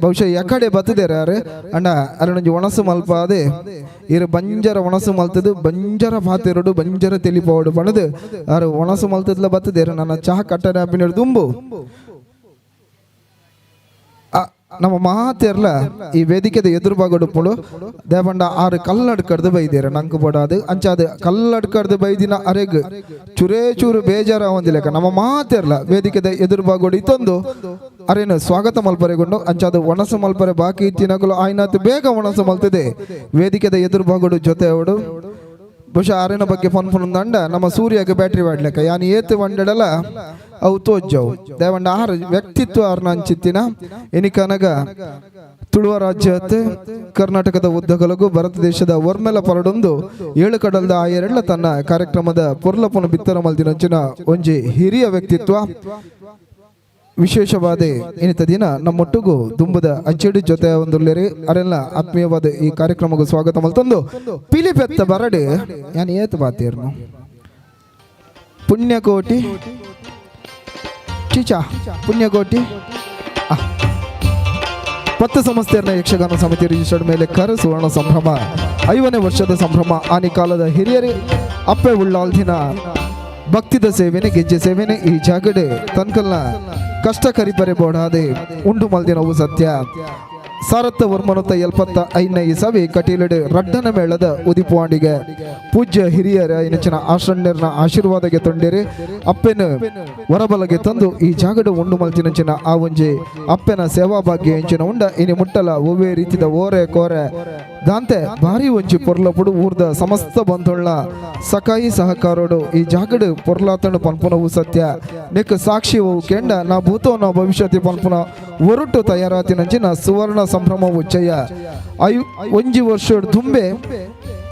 ಬಹುಶಃ ಯಕಡೆ ಬತ್ತದೇರೆ ಯಾರು ಅಣ್ಣ ಅರನೊಂಜಿ ಒಣಸು ಮಲ್ಪಾದೆ ಇರು ಬಂಜರ ಒಣಸು ಮಲ್ತದು ಬಂಜರ ಪಾತೆರಡು ಬಂಜರ ತೆಲಿಪೋಡು ಪಣದು ಆರು ಒಣಸು ಮಲ್ತದ್ಲ ಬತ್ತದೇರು. ನನ್ನ ಚಹಾ ಕಟ್ಟಡ ದುಂಬು ನಮ್ಮ ಮಾತೆರ್ಲ ಈ ವೇದಿಕೆದ ಎದುರು ಭಾಗಡುಪ್ಪುಂಡು. ದೇಪಂಡ ಆರು ಕಲ್ಲಡ್ಕಡ್ದು ಬೈದೇರು ನಂಕು ಬೋಡಾದು. ಅಂಚಾದ ಕಲ್ಲಡ್ಕಡ್ದು ಬೈದಿನ ಅರೆಗ್ ಚುರೇ ಚೂರು ಬೇಜಾರ ಒಂದಿಲೆಕ್ಕ ನಮ್ಮ ಮಾತೆರ್ಲ ವೇದಿಕೆದ ಎದುರು ಭಾಗೋಡು ಇತ್ತೊಂದು ಅರೇನು ಸ್ವಾಗತ ಮಲ್ಪರೆಗೊಂಡು. ಅಂಚಾದ ಒಣಸು ಮಲ್ಪರೆ ಬಾಕಿ ತಿನಕುಲು ಆಯ್ನಾತ್ ಬೇಗ ಒಣಸು ಮಲ್ತದೆ ವೇದಿಕೆದ ಎದುರು ಭಾಗೋಡು ಜೊತೆ ಅವಡು. ಬಹುಶಃ ಆರೇನ ಬಗ್ಗೆ ಫೋನ್ ಫೋನ್ ಅಂಡ ನಮ್ಮ ಸೂರ್ಯಗೆ ಬ್ಯಾಟ್ರಿ ವಾಡ್ಲೆಕ್ಕ ಯಾನ್ ಏತ್ ವಂಡಡಲ ಅವು ತೋಜ್ಜವು. ದೇವಂಡ ಆಹಾರ ವ್ಯಕ್ತಿತ್ವ ಆರ್ನ ಅಂಚಿತ್ತಿನ ಎನಿಕನಗ ತುಳುವ ರಾಜ್ಯತೆ ಕರ್ನಾಟಕದ ಉದ್ದಗಲಗು ಭಾರತ ದೇಶದ ಒರ್ಮೆಲ ಪರಡೊಂದು ಏಳು ಕಡಲ್ದ ಆಯರೆಳ್ಳ ತನ್ನ ಕಾರ್ಯಕ್ರಮದ ಪೊರ್ಲಪುನ ಬಿತ್ತರ ಮಲ್ದಿನಂಚಿನ ಒಂಜಿ ಹಿರಿಯ ವ್ಯಕ್ತಿತ್ವ. ವಿಶೇಷವಾದ ಇನಿತ ದಿನ ನಮ್ಮೊಟ್ಟಿಗೂ ದುಂಬದ ಅಚ್ಚಡಿ ಜೊತೆ ಒಂದು ಅರೆಲ್ಲ ಆತ್ಮೀಯವಾದ ಈ ಕಾರ್ಯಕ್ರಮಕ್ಕೆ ಸ್ವಾಗತ ಮಲ್ತೊಂದು ಪಿಲಿಪೆತ್ತ ಬರಡೆ ಯಾನ್ ಏತ್ ಬಾತೇರ್ನು ಪುಣ್ಯಕೋಟಿ ಚೀಚಾ ಪುಣ್ಯಕೋಟಿ. ಪತ್ತು ಸಂಸ್ಥೆಯನ್ನ ಯಕ್ಷಗಾನ ಸಮಿತಿ ರಿಜಿಸ್ಟರ್ಡ್ ಮೇಲೆ ಕರ ಸುವರ್ಣ ಸಂಭ್ರಮ 50ನೇ ವರ್ಷದ ಸಂಭ್ರಮ. ಆನಿ ಕಾಲದ ಹಿರಿಯರೇ ಅಪ್ಪೆ ಉಳ್ಳಾಲ್ದಿನ ಭಕ್ತಿದ ಸೇವೆನೆ ಗೆಜ್ಜೆ ಸೇವೆನೆ ಈ ಜಾಗಡೆ ತನ್ಕಲ್ನ ಕಷ್ಟ ಕರಿಪರೆ ಬೋಡಾದೆ ಉಂಡು ಮಲ್ದಿನವು ಸತ್ಯ. ಸಾರತ್ತ ವರ್ಮನುತ 75ನೇ ಇಸವಿ ಕಟೀಲಡು ರಡ್ಡನ ಮೇಳದ ಉದಿಪುವಾಂಡಿಗೆ ಪೂಜ್ಯ ಹಿರಿಯರ ಇನಚಿನ ಆಶ್ರಣ್ಯರ್ನ ಆಶೀರ್ವಾದಗೆ ತೊಂಡಿರಿ ಅಪ್ಪೆನ ಹೊರಬಲಗೆ ತಂದು ಈ ಜಾಗಡು ಉಂಡು ಮಲ್ತಿನಂಚಿನ ಆ ಒಂಜಿ ಅಪ್ಪೆನ ಸೇವಾ ಭಾಗ್ಯ ಎಂಚಿನ ಉಂಡ ಇನಿ ಮುಟ್ಟಲ ಒವ್ವೇ ರೀತಿದ ಓರೆ ಕೋರೆ ದಾಂತೆ ಭಾರಿ ಒಂಜಿ ಪೊರ್ಲಪುಡು ಊರ್ದ ಸಮಸ್ತ ಬಂಧುಳ್ಳ ಸಕಾಯಿ ಸಹಕಾರೋಡು ಈ ಜಾಗಡು ಪೊರ್ಲಾತನು ಪನ್ಪುನವು ಸತ್ಯ. ನೆಕ್ ಸಾಕ್ಷಿ ಕೆಂಡ ನಾ ಭೂತೋ ನಾ ಭವಿಷ್ಯತಿ ಪನ್ಪುನ ಒರುಟು ತಯಾರಾತಿನಂಚಿನ ಸುವರ್ಣ ಸಂಭ್ರಮ ಉಚ್ಚಯ ಒಂಜಿ ವರ್ಷ ದುಂಬೆ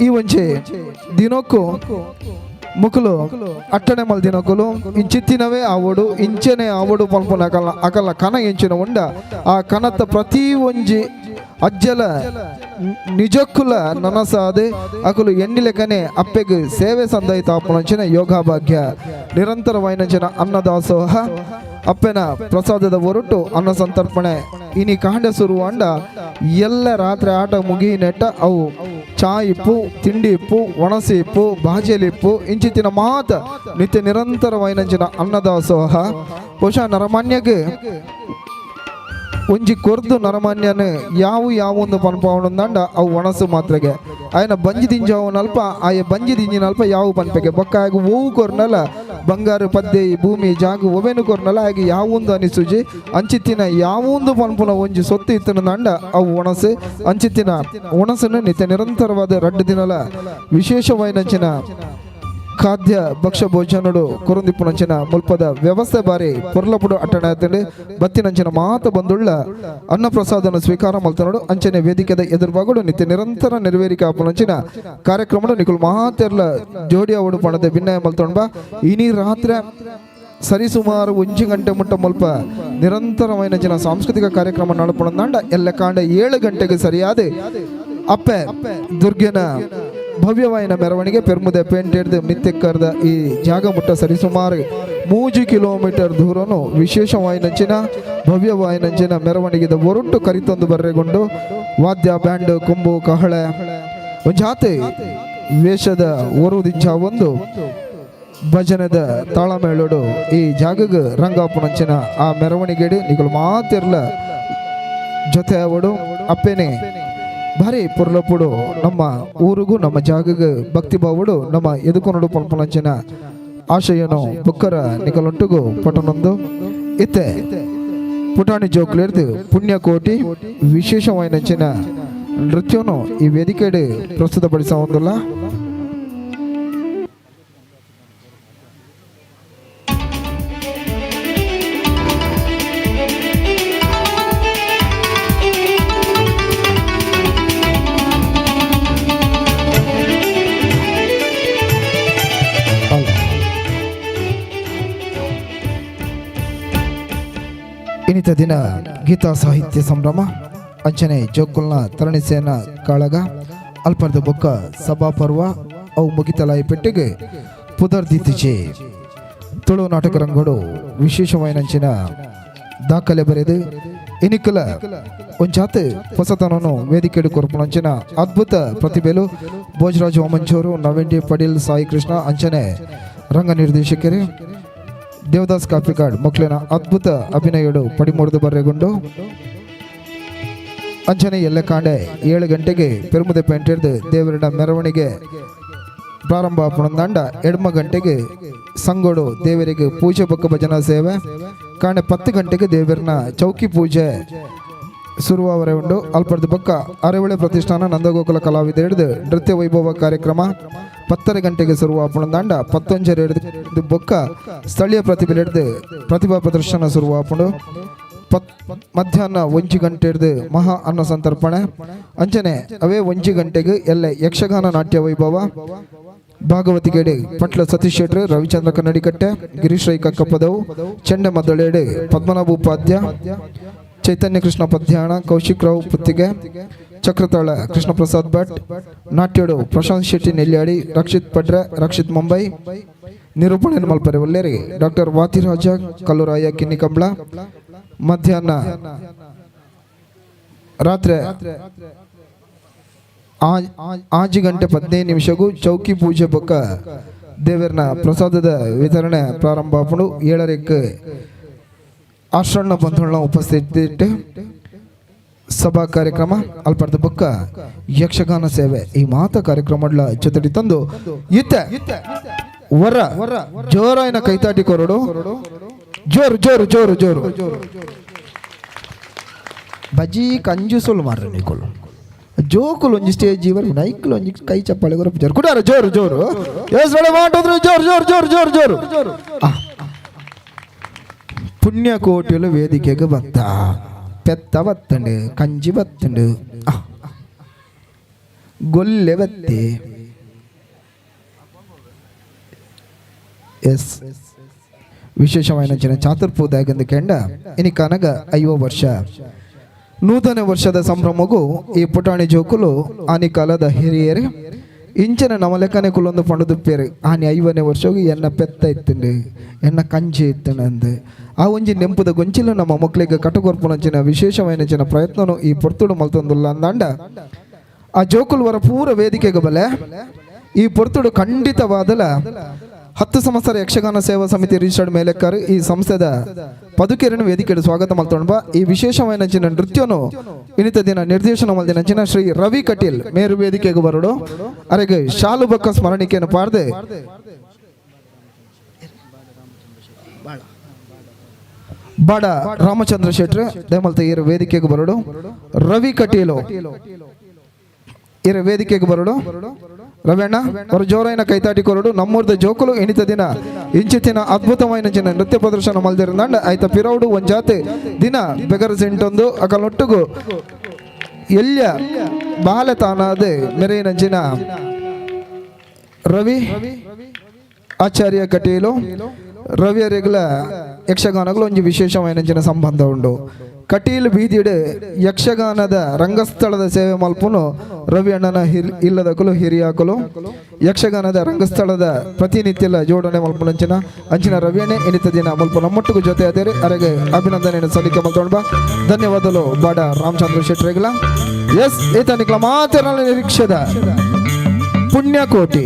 ಈ ಒಂಜಿ ದಿನಕ್ಕೂ ಮುಕುಲು ಅಟ್ಟಣೆ ಮಲ್ದಿನಕುಲು ಇಂಚಿತ್ತಿನವೇ ಆವಡು ಇಂಚೆನೆ ಆವಡು ಪನ್ಪುನ ಅಕಲ ಅಕಲ ಕನ ಎಂಚಿನ ಉಂಡ ಆ ಕನತ್ತ ಪ್ರತಿ ಒಂಜಿ ಅಜ್ಜಲ ನಿಜಕ್ಕುಲ ನನಸಾದೆ ಅಕುಲು ಎಣ್ಣಿಲೆಕನೆ ಅಪ್ಪೆಗ್ ಸೇವೆ ಸಂದಯಿತಾಪುನಂಚಿನ ಯೋಗ ಭಾಗ್ಯ ನಿರಂತರವಾಯಿನಂಚಿನ ಅನ್ನದಾಸೋಹ ಅಪ್ಪೆನ ಪ್ರಸಾದದ ಹೊರಟು ಅನ್ನ ಸಂತರ್ಪಣೆ ಇನಿ ಕಾಂಡ ಸುರುವಾಂಡ ಎಲ್ಲ ರಾತ್ರಿ ಆಟ ಮುಗಿ ನೆಟ್ಟ ಅವು ಚಾ ಇಪ್ಪು, ತಿಂಡಿ ಇಪ್ಪು, ಒಣಸಿ ಇಪ್ಪು, ಬಾಜೆಲಿ ಇಪ್ಪು, ಇಂಚಿತ್ತಿನ ಮಾತ ನಿತ್ಯ ನಿರಂತರವಾಯಿನಂಚಿನ ಅನ್ನದಾಸೋಹ. ಬಹುಶಃ ನರಮಾನ್ಯಗೆ ಒಂಜಿ ಕೊರ್ದು ನರಮಾನ್ಯನ ಯಾವು ಯಾವೊಂದು ಪನ್ಪಾವಣಂದಂಡ ಅವು ಒಣಸು ಮಾತ್ರೆಗೆ ಆಯನ ಬಂಜಿ ದಿಂಜಾವನಲ್ಪ ಆಯ ಬಂಜಿ ದಿಂಜಿನಲ್ಪ ಯಾವ ಪನ್ಪೆಗೆ ಬೊಕ್ಕ ಆಗ ಓವು ಕೊರ್ನಲ ಬಂಗಾರು ಪದ್ದೆ ಭೂಮಿ ಜಾಗು ಒವೆನು ಕೊರ್ನಲ ಆಗ ಯಾವೊಂದು ಅನಿಸುಜಿ ಅಂಚಿತ್ತಿನ ಯಾವೊಂದು ಪನ್ಪುನ ಒಂಜಿ ಸೊತ್ತು ಇತ್ತನ ದಂಡ ಅವು ಒಣಸು ಅಂಚಿತ್ತಿನ ಒಣಸನ್ನು ನಿತ್ಯ ನಿರಂತರವಾದ ರಡ್ಡು ದಿನಲ ವಿಶೇಷವಾಯಿನಂಚಿನ ಖಾದ್ಯ ಭಕ್ಷ್ಯ ಭೋಜನಡು ಕುರುಂದಿಪ್ಪುನಂಚಿನ ಮುಲ್ಪದ ವ್ಯವಸ್ಥೆ ಬಾರಿ ಪೊರ್ಲಪುಡು ಅಟ್ಟಣೆ ಬತ್ತಿನಂಚಿನ ಮಾತ ಬಂದುಳ್ಳ ಅನ್ನಪ್ರಸಾದನ ಸ್ವೀಕಾರ ಮಲ್ತನಡು. ಅಂಚನೆ ವೇದಿಕೆದ ಎದುರುಬಾಗುಡು ನಿತ್ಯ ನಿರಂತರ ನೆರವೇರಿಕೆ ಆಪುನಂಚಿನ ಕಾರ್ಯಕ್ರಮಡು ನಿಕುಲು ಮಾತೆರ್ಲ ಜೋಡಿ ಅವಡು ಪಣದ ಭಿನ್ನಯ ಮಲ್ತೊಂಬ. ಇನಿ ರಾತ್ರಿ ಸರಿಸುಮಾರು 1 ಗಂಟೆ ಮುಟ್ಟ ಮುಲ್ಪ ನಿರಂತರವಾಯಿನಂಚಿನ ಸಾಂಸ್ಕೃತಿಕ ಕಾರ್ಯಕ್ರಮ ನಡಪುಣಂದಾಂಡ ಎಲ್ಲ ಕಾಂಡ 7 ಗಂಟೆಗೆ ಸರಿಯಾದ ಅಪ್ಪೆ ದುರ್ಗೆನ ಭವ್ಯವಾಯಿನ ಮೆರವಣಿಗೆ ಪೆರ್ಮುದೆ ಪೇಂಟ್ ಹಿಡ್ದು ಮಿತ್ತೆಕ್ಕರ್ದ ಈ ಜಾಗ ಮುಟ್ಟ ಸರಿಸುಮಾರು 3 ಕಿಲೋಮೀಟರ್ ದೂರನು ವಿಶೇಷವಾಯಿನಂಚಿನ ಭವ್ಯವಾಯಿನಂಚಿನ ಮೆರವಣಿಗೆದ ಒರಟು ಕರಿತೊಂದು ಬರ್ರೆಗೊಂಡು ವಾದ್ಯ ಬ್ಯಾಂಡ್ ಕೊಂಬು ಕಹಳೆ ಒಂಜಾತೆ ವೇಷದ ಒರುದಿಂಚ ಒಂದು ಭಜನದ ತಾಳಮೇಳೋಡು ಈ ಜಾಗಗ್ ರಂಗಾಪುನಂಚಿನ ಆ ಮೆರವಣಿಗೆಡು ನಿಗಳು ಮಾತಿರ್ಲ ಜೊತೆ ಅವಡು ಅಪ್ಪೇನೆ ಭಾರಿ ಪೊರ್ಲಪುಡು ನಮ್ಮ ಊರಿಗೂ ನಮ್ಮ ಜಾಗಗ್ ಭಕ್ತಿ ಭಾವಡು ನಮ್ಮ ಎದುಕೊನಡು ಪಲ್ಪನಂಚಿನ ಆಶಯನು ಬುಕ್ಕರ ನಿಕಲೊಂಟುಗು ಪಟನೊಂದು ಇತ್ತೆ ಪುಟಾಣಿ ಜೋಕ್ಲೇರ್ದು ಪುಣ್ಯಕೋಟಿ ವಿಶೇಷವಾಯಿನಂಚಿನ ನೃತ್ಯನು ಈ ವೇದಿಕೆಡೆ ಪ್ರಸ್ತುತಪಡಿಸ ಒಂದಲ್ಲ. ಇನ್ನಿತ ದಿನ ಗೀತಾ ಸಾಹಿತ್ಯ ಸಂಭ್ರಮ ಅಂಚನೆ ಜೋಕುಲ್ನ ತರಣಿಸೇನ ಕಾಳಗ ಅಲ್ಪರ್ದ ಬೊಕ್ಕ ಸಭಾ ಪರ್ವ ಅವು ಮುಗಿತಲಾಯಿ ಪೆಟ್ಟಿಗೆ ಪುದರ್ದಿತ್ತಿಚೆ ತುಳು ನಾಟಕ ರಂಗಡು ವಿಶೇಷವಾಯಿನಂಚಿನ ದಾಖಲೆ ಬರೆದು ಇನಿಕಲ ಒಂಜಾತ್ ಹೊಸತನನ್ನು ವೇದಿಕೆ ಕೊರಪುನಂಚಿನ ಅದ್ಭುತ ಪ್ರತಿಭೆಲು ಭೋಜರಾಜ್ ವಾಮಂಚೂರು, ನವೀನ್ ಡಿ ಪಡೀಲ್, ಸಾಯಿ ಕೃಷ್ಣ ಅಂಚನೆ ರಂಗ ನಿರ್ದೇಶಕರು ದೇವದಾಸ್ ಕಾಪಿಕಾಡ್ ಮಕ್ಕಳಿನ ಅದ್ಭುತ ಅಭಿನಯಡು ಪಡಿಮೂಡಿದು ಬರ್ರೆಗೊಂಡು. ಅಂಚನೆ ಎಲ್ಲಕಾಂಡೆ 7 ಗಂಟೆಗೆ ಪೆರುಮುದೆ ಪೇಂಟೆಡ್ದು ದೇವರಿನ ಮೆರವಣಿಗೆ ಪ್ರಾರಂಭ ಪುಣಂದಾಂಡ 8 ಗಂಟೆಗೆ ಸಂಗೋಡು ದೇವರಿಗೆ ಪೂಜೆ ಬೊಕ್ಕ ಭಜನಾ ಸೇವೆ ಕಾಂಡೆ 10 ಗಂಟೆಗೆ ದೇವರನ ಚೌಕಿ ಪೂಜೆ ಶುರುವಾವರೆ ಉಂಡು. ಅಲ್ಪರ್ದ ಬೊಕ್ಕ ಅರವಳೆ ಪ್ರತಿಷ್ಠಾನ ನಂದಗೋಕುಲ ಕಲಾವಿದ ಹಿಡಿದು ನೃತ್ಯ ವೈಭವ ಕಾರ್ಯಕ್ರಮ 10:30 ಗಂಟೆಗೆ ಶುರುವಾಪುಣಂದಾಂಡ 10:30 ಹಿಡಿದು ಬೊಕ್ಕ ಸ್ಥಳೀಯ ಪ್ರತಿಭೆ ಹಿಡಿದು ಪ್ರತಿಭಾ ಪ್ರದರ್ಶನ ಶುರುವಾಪುಂಡು. ಮಧ್ಯಾಹ್ನ 1 ಗಂಟೆ ಹಿಡಿದು ಮಹಾ ಅನ್ನ ಸಂತರ್ಪಣೆ ಅಂಚನೆ ಅವೇ 1 ಗಂಟೆಗೆ ಎಲ್ಲ ಯಕ್ಷಗಾನ ನಾಟ್ಯ ವೈಭವ ಭಾಗವತಿಗೇಡಿ ಪಟ್ಲ ಸತೀಶ್ ಶೆಟ್ರು, ರವಿಚಂದ್ರ ಕನ್ನಡಿಕಟ್ಟೆ, ಗಿರೀಶ್ ರೈ ಕಕ್ಕಪದವು, ಚೆಂಡೆ ಮದ್ದಳೆಡೆ ಪದ್ಮನಾಭ ಉಪಾಧ್ಯ, ಚೈತನ್ಯ ಕೃಷ್ಣ ಪದ್ಯಾಣ, ಕೌಶಿಕ್ ರಾವ್ ಪುತ್ತಿಗೆ, ಚಕ್ರತಾಳ ಕೃಷ್ಣ ಪ್ರಸಾದ್ ಭಟ್, ನಾಟ್ಯಡು ಪ್ರಶಾಂತ್ ಶೆಟ್ಟಿ ನೆಲ್ಯಾಡಿ, ರಕ್ಷಿತ್ ಪಡ್ರೆ, ರಕ್ಷಿತ್ ಮುಂಬೈ, ನಿರೂಪಣೆ ಮಲ್ಪರೆ ಒಲ್ಲೇರಿ ಡಾಕ್ಟರ್ ವಾತಿರಾಜ ಕಲ್ಲುರಾಯ ಕಿನ್ನಿಕಂಬ್ಳ. ಮಧ್ಯಾಹ್ನ ರಾತ್ರಿ 5 ಗಂಟೆ 15 ನಿಮಿಷಗೂ ಚೌಕಿ ಪೂಜೆ ಬೊಕ್ಕ ದೇವರನ ಪ್ರಸಾದದ ವಿತರಣೆ ಪ್ರಾರಂಭ ಆಪುಂಡು. 7:30ಕ್ಕೆ ಆಶ್ರಣ ಬಂಧುಗಳ ಉಪಸ್ಥಿತಿ ಸಭಾ ಕಾರ್ಯಕ್ರಮ, ಅಲ್ಪರ್ದ ಬೊಕ್ಕ ಯಕ್ಷಗಾನ ಸೇವೆ, ಈ ಮಾತ ಕಾರ್ಯಕ್ರಮ ಜೊತೆಡಿ ತಂದು ಇತ್ತ ವರ ಜೋರಾಯಿನ ಕೈತಾಟಿ ಕೊರಡು. ಜೋರು ಜೋರು ಜೋರು ಜೋರು. ಬಜಿ ಕಂಜುಸೋಲು ಮಾರ್ರೆ ನಿಕುಲು. ಜೋಕುಲು ಒಂಜಿ ಸ್ಟೇಜ್ ಇವರ್ ನೈಕುಲು ಒಂಜಿ ಕೈ ಚಪ್ಪಾಳೆ ಕೊರಪು. ಜೋರು ಕುಡಾರ, ಜೋರು ಜೋರು. ಎಸ್ ಮಾಟೋದ್ರು. ಜೋರು ಜೋರು ಜೋರು ಜೋರು ಜೋರು. ಪುಣ್ಯಕೋಟಿಲು ವೇದಿಕೆಗೆ ಬತ್ತ, ಪೆತ್ತ ಬತ್ತಂಡು, ಕಂಜಿ ಬತ್ತಂಡು, ಗೊಲ್ಲೆ ಬತ್ತಿ. ಎಸ್, ವಿಶೇಷమైన ಚಾತುರ್ಪು ದಾಗಂದು ಕೆಂಡ ಇನಿ ಕನಗ 50 ವರ್ಷ ನೂತನ ವರ್ಷದ ಸಂಭ್ರಮಗೂ ಈ ಪುಟಾಣಿ ಜೋಕುಲು ಆನಿ ಕಾಲದ ಹಿರಿಯರು ಇಂಚಿನ ನಮಲೆಕ್ಕನೆ ಕುಲೊಂದು ಪಂಡದುಪ್ಪೇರು. ಆನಿ 50ನೇ ವರ್ಷಗೂ ಎನ್ನ ಪೆತ್ತ ಇತ್ತಂಡು, ಎನ್ನ ಕಂಜಿ ಇತ್ತಂಡು. ಆ ಒಂಜಿ ನೆಂಪುದ ಗೊಂಚಿಲು ನಮ್ಮ ಮಕ್ಕಳಿಗೆ ಕಟುಕೊರ್ಪುನಂಚಿನ ವಿಶೇಷమైన ಪ್ರಯತ್ನನು ಈ ಪೊರ್ತುಡು ಮಲ್ತೊಂದುಲ್ಲ ಅಂದಾಂಡ ಆ ಜೋಕುಲು ವರ ಪೂರ ವೇದಿಕೆಗೆ ಬಲೆ. ಈ ಪೊರ್ತುಡು ಖಂಡಿತವಾದಲ 10 ಸಂವತ್ಸರ ಯಕ್ಷಗಾನ ಸೇವಾ ಸಮಿತಿ ರಿಜಿಸ್ಟರ್ಡ್ ಮೇಲೆಕ್ಕಾರು ಈ ಸಂಸ್ಥೆದ ಪದುಕೆರನ್ನು ವೇದಿಕೆಗೆ ಸ್ವಾಗತ ಮಲ್ತೊಂಡ್ಬ. ಈ ವಿಶೇಷమైన ನೃತ್ಯನು ಇನಿತ ದಿನ ನಿರ್ದೇಶನ ಮಲ್ದಿನ ಶ್ರೀ ರವಿ ಕಟೀಲ್ ಮೇರು ವೇದಿಕೆಗೆ ಬರಡು. ಅರೆಗೆ ಶಾಲು ಬೊಕ್ಕ ಸ್ಮರಣಿಕೆಯನ್ನು ಪಾರ್ದೆ ಬಾಡ ರಾಮಚಂದ್ರ ಶೆಟ್ರು ದಯಮಲ್ತ ಈರು ವೇದಿಕೆಗೆ ಬರಡು. ರವಿ ಕಟೀಲು ಇರ ವೇದಿಕೆಗೆ ಬರಡು. ರವಣ್ಣ ಅವರು ಜೋರೈನ ಕೈತಾಟಿ ಕೊರಡು. ನಮ್ಮೂರ್ದ ಜೋಕುಲು ಎಣಿತ ದಿನ ಇಂಚಿತಿನ ಅದ್ಭುತమైన ಚಿನ್ನ ನೃತ್ಯ ಪ್ರದರ್ಶನ ಮಲ್ದಿರಂದಾಂಡ ಆಯ್ತ ಪಿರೌಡು ಒಂಜಾತೆ ದಿನ ಬೆಗರ ಸಿಂಟೊಂದು ಅಕಲೊಟ್ಟುಗು ಎಲ್ಯ ಬಾಲೆ ತಾನಾದ ಮೆರೆಯಿನಂಚಿನ ರವಿ ಆಚಾರ್ಯ ಕಟೀಲು ರವಿಯರಿಗಳ ಯಕ್ಷಗಾನಗಳು ಒಂಜಿ ವಿಶೇಷమైన ಸಂಬಂಧ ಉಂಡು. ಕಟೀಲ್ ಬೀದಿಡು ಯಕ್ಷಗಾನದ ರಂಗಸ್ಥಳದ ಸೇವೆ ಮಲ್ಪುನು ರವಿ ಅಣ್ಣನ ಹಿರಿ ಇಲ್ಲದಕುಲು ಹಿರಿಯಾಕಲು ಯಕ್ಷಗಾನದ ರಂಗಸ್ಥಳದ ಪ್ರತಿನಿತ್ಯಲ ಜೋಡಣೆ ಮಲ್ಪುನಂಚಿನ ಅಂಚಿನ ರವಿಯಣ್ಣೆ ಎನಿತ ದಿನ ಮಲ್ಪ ನಮ್ಮೊಟ್ಟಿಗೂ ಜೊತೆ ಅದೇರಿ. ಅರೆಗೆ ಅಭಿನಂದನೆಯನ್ನು ಸಲ್ಲಿಕೆ ಮಲ್ತೊಂಡ್ಬ. ಧನ್ಯವಾದಗಳು ಬಾಡ ರಾಮಚಂದ್ರ ಶೆಟ್ಟರೆಗಳ. ಎಸ್, ಏತನಿಕ್ಲ ಮಾತಿರಲ ನಿರೀಕ್ಷದ ಪುಣ್ಯಕೋಟಿ.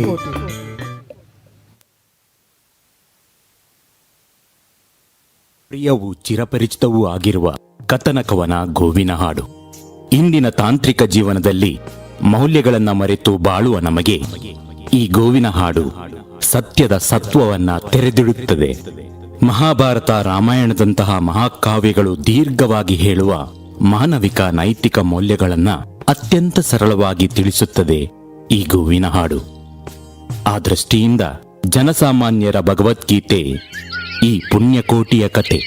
ಪ್ರಿಯವೂ ಚಿರಪರಿಚಿತವೂ ಆಗಿರುವ ಕಥನಕವನ ಗೋವಿನ ಹಾಡು. ಇಂದಿನ ತಾಂತ್ರಿಕ ಜೀವನದಲ್ಲಿ ಮೌಲ್ಯಗಳನ್ನ ಮರೆತು ಬಾಳುವ ನಮಗೆ ಈ ಗೋವಿನ ಹಾಡು ಸತ್ಯದ ಸತ್ವವನ್ನ ತೆರೆದಿಡುತ್ತದೆ. ಮಹಾಭಾರತ, ರಾಮಾಯಣದಂತಹ ಮಹಾಕಾವ್ಯಗಳು ದೀರ್ಘವಾಗಿ ಹೇಳುವ ಮಾನವಿಕ ನೈತಿಕ ಮೌಲ್ಯಗಳನ್ನ ಅತ್ಯಂತ ಸರಳವಾಗಿ ತಿಳಿಸುತ್ತದೆ ಈ ಗೋವಿನ ಹಾಡು. ಆ ದೃಷ್ಟಿಯಿಂದ ಜನಸಾಮಾನ್ಯರ ಭಗವದ್ಗೀತೆ ಈ ಪುಣ್ಯಕೋಟಿಯ ಕತೆ.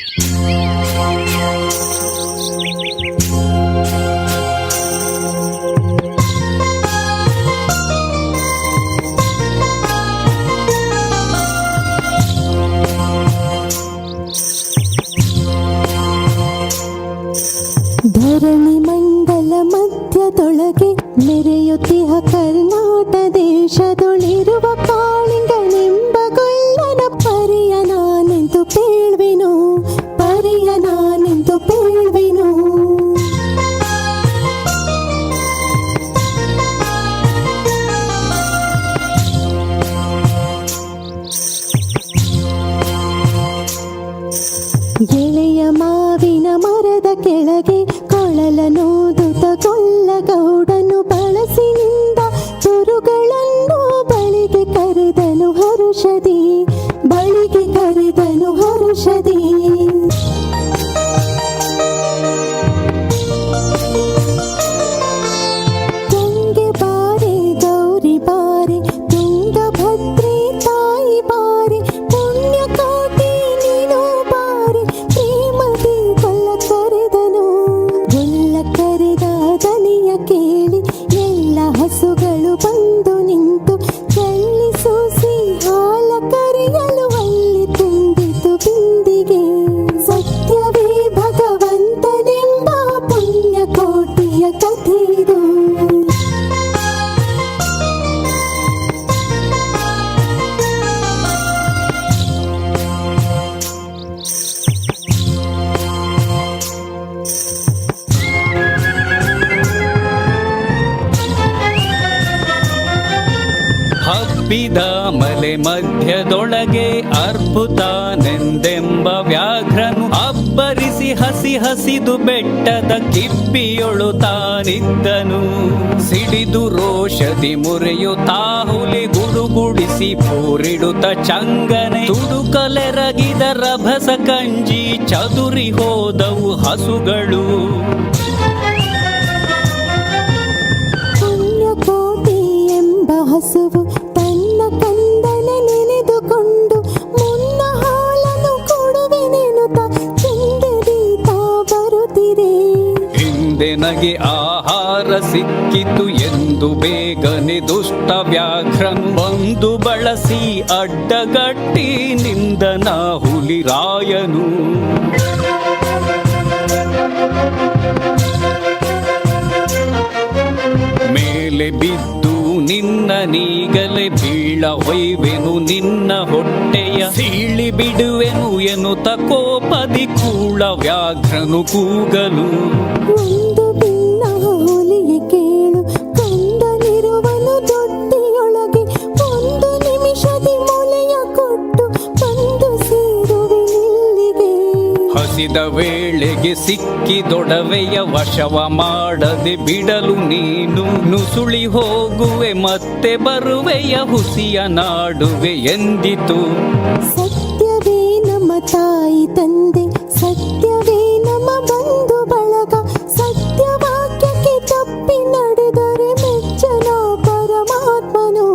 ಧರಣಿ ಮಂಡಲ ಮಧ್ಯದೊಳಗೆ ಮೆರೆಯುತ್ತಿಹ ಕರ್ನಾಟ ದೇಶದೊಳಿರುವ ಕಾಳಿಂಗನೆಂಬ ಗೊಲ್ಲನ ಪರಿಯ ನಾನೆಂದು ಪೇಳ್ವೆನು, ಪರಿಯ ನಾನೆಂದು ಪೇಳ್ವೆನು. ಎಳೆಯ ಮಾವಿನ ಮರದ ಕೆಳಗೆ ಕೊಳಲನೂದುತ ಕೊಲ್ಲಗೌಡನು ಬಳಸಿನಿಂದ ಚುರುಗಳನ್ನು ಬಳಿಗೆ ಕರೆದನು. ಅಬ್ಬಿದ ಮಲೆ ಮಧ್ಯದೊಳಗೆ ಅರ್ಭುತಾನೆಂದೆಂಬ ವ್ಯಾಘ್ರನು ಅಬ್ಬರಿಸಿ ಹಸಿ ಹಸಿದು ಬೆಟ್ಟದ ಕಿಬ್ಬಿಯೊಳು ತಾನಿದ್ದನು. ಸಿಡಿದು ರೋಷದಿ ಮುರಿಯುತ್ತಾ ಹುಲಿ ಗುಡುಗುಡಿಸಿ ಪೋರಿಡುತ್ತ ಚಂಗನೆ ತುಡುಕಲೆರಗಿದ ರಭಸ ಕಂಜಿ ಚದುರಿ ಹೋದವು ಹಸುಗಳು. ಪುಣ್ಯಕೋಟಿ ಎಂಬ ಹಸುವು ತನ್ನ ಕಂದನ ನೆನೆದುಕೊಂಡು ಮುನ್ನ ಹಾಲನ್ನು ಕೊಡುವೆನೆನುತ ಚಂದದಿ ತಾ ಬರುತ್ತಿರೆ. ಹಿಂದೆ ನಗೆ ಆಹಾರ ಸಿಕ್ಕಿತು ಎಂದು ಬೇಗನೆ ದುಷ್ಟ ವ್ಯಾಘ್ರನು ಬಂದು ಬಳಸಿ ಅಡ್ಡಗಟ್ಟಿ ನಿಂದನ ಹುಲಿರಾಯನು. ಮೇಲೆ ಬಿದ್ದು ನಿನ್ನ ನೀಗಲೆ ಬೀಳ ಹೊಯ್ವೆನು, ನಿನ್ನ ಹೊಟ್ಟೆಯ ಸೀಳಿ ಬಿಡುವೆನು ಎನ್ನುತ್ತ ಕೋಪದಿ ಕೂಳ ವ್ಯಾಘ್ರನು ಕೂಗಲು. ಒಂದು ಭಿನ್ನ ಹುಲಿಯೇ ಕೇಳು, ಕಂದನಿರುವನು ದೊಡ್ಡಿಯೊಳಗೆ, ಒಂದು ನಿಮಿಷದಿ ಮೊಲೆಯ ಕೊಟ್ಟು ಬಂದು ಸೇರುವೆನಿಲ್ಲಿಗೆ. ಹಸಿದ ವೇಳೆಗೆ ಸಿಕ್ಕಿದೊಡವೆಯ ವಶವ ಮಾಡದೆ ಬಿಡಲು ನೀನು ನುಸುಳಿ ಹೋಗುವೆ, ಮತ್ತೆ ಬರುವೆಯ ಹುಸಿಯ ನಾಡುವೆ ಎಂದಿತು. ಸತ್ಯವೇ ನಮ್ಮ ತಾಯಿ ತಂದೆ, ಸತ್ಯವೇ ನಮ್ಮ ಬಂಧು ಬಳಗ, ಸತ್ಯವಾಕ್ಯಕ್ಕೆ ತಪ್ಪಿ ನಡೆದರೆ ಮೆಚ್ಚನ ಪರಮಾತ್ಮನು.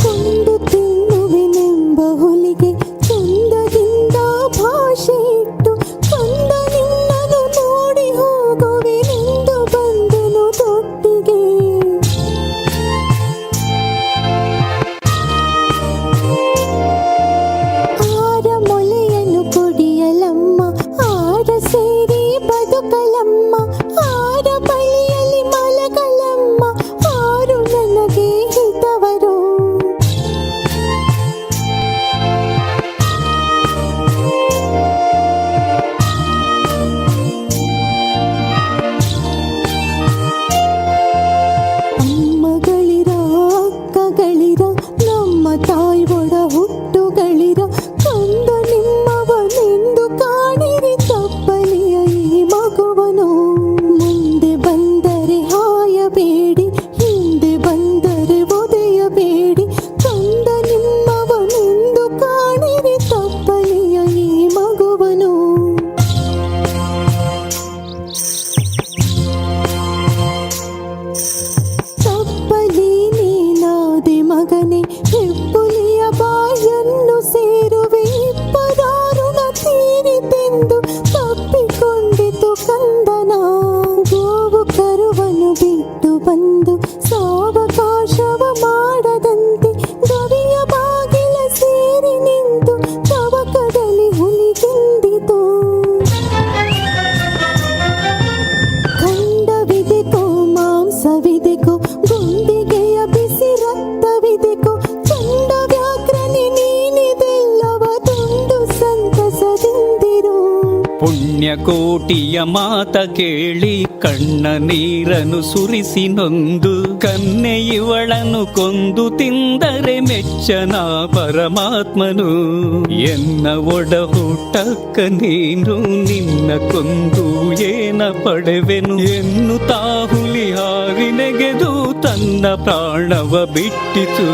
ಕೊಂಡು ತಿನ್ನುವೆನೆಂಬ ಹುಲಿಗೆ ಚಂದದಿಂದ ಭಾಷೆ ಇಟ್ಟು, ಕಂದ ನಿನ್ನನು ನೋಡಿ ಹೋಗುವೆನೆಂದು ಬಂದನು ತೊಟ್ಟಿಗೆ. ಆರ ಮೊಲೆಯನ್ನು ಕುಡಿಯಲಮ್ಮ, ಆರ ಸೇರಿ ಬದುಕಲಮ್ಮ, ಆರ ಬಳಿಯಲ್ಲಿ ಮಲಗಲಮ್ಮ, ಆರು ನನಗೆ ಹಿತವರು. ಅಮ್ಮಗಳಿರ, ಅಕ್ಕಗಳಿರ, ನಮ್ಮ ತಾಯಿ ಒಡ ಹುಟ್ಟುಗಳಿರ, ಕಂದ ನಿಮ್ಮವನೆಂದು ಕಾಣಿರಿ ತಪ್ಪಲಿಯ ಈ ಮಗುವನು. ಮುಂದೆ ಬಂದರೆ ಹಾಯಬೇಡಿ, ಹಿಂದೆ ಬಂದರೆ ಒದೆಯಬೇಡಿ, ಕಂದ ನಿಮ್ಮವನೆಂದು ಕಾಣಿರಿ ತಪ್ಪಲಿಯ ಈ ಮಗುವನು. ತಪ್ಪಲಿ ನೀನಾದೆ ಮಗನೇ, ಹೆಬ್ಬುಲಿಯ ಬಾಯನ್ನು ಸೇರುವೆ, ಇಬ್ಬರಾರುಣ ತೀರಿತೆಂದು ತಪ್ಪಿಕೊಂಡಿತು ಕಂದನ. ಗೋವು ಕರುವನು ಬಿಟ್ಟು ಬಂದು ಸಾವಕಾಶವ ಮಾಡದಂತೆ ಗವಿಯ ಬಾಗಿಲ ಸೇರಿ ನಿಂತು ತವಕದಲ್ಲಿ ಹುಲಿಗೆಂದಿತು. ಖಂಡವಿದೆಕೋ ಮಾಂಸವಿದೆಕೋ, ಗುಂಡಿಗೆಯ ಬಿಸಿ ರಕ್ತವಿದೆಕೋ, ಚಂಡ ವ್ಯಾಘ್ರನೆ ನೀನಿದೆಲ್ಲವ ತುಂಡು ಸಂತಸದಿಂದಿರು. ಪುಣ್ಯಕೋಟಿಯ ಮಾತ ಕೇಳಿ ಕಣ್ಣ ನೀರನು ಸುರಿಸಿ ನೊಂದು, ಕನ್ನೆಯವಳನ್ನು ಕೊಂದು ತಿಂದರೆ ಮೆಚ್ಚನ ಪರಮಾತ್ಮನು. ಎನ್ನ ಒಡ ಹುಟ್ಟಕ್ಕ ನೀನು, ನಿನ್ನ ಕೊಂದು ಏನ ಪಡೆವೆನು ಎನ್ನುತ್ತಾ ಹುಲಿ ಹಾರಿ ನೆಗೆದು ತನ್ನ ಪ್ರಾಣವ ಬಿಟ್ಟಿತು.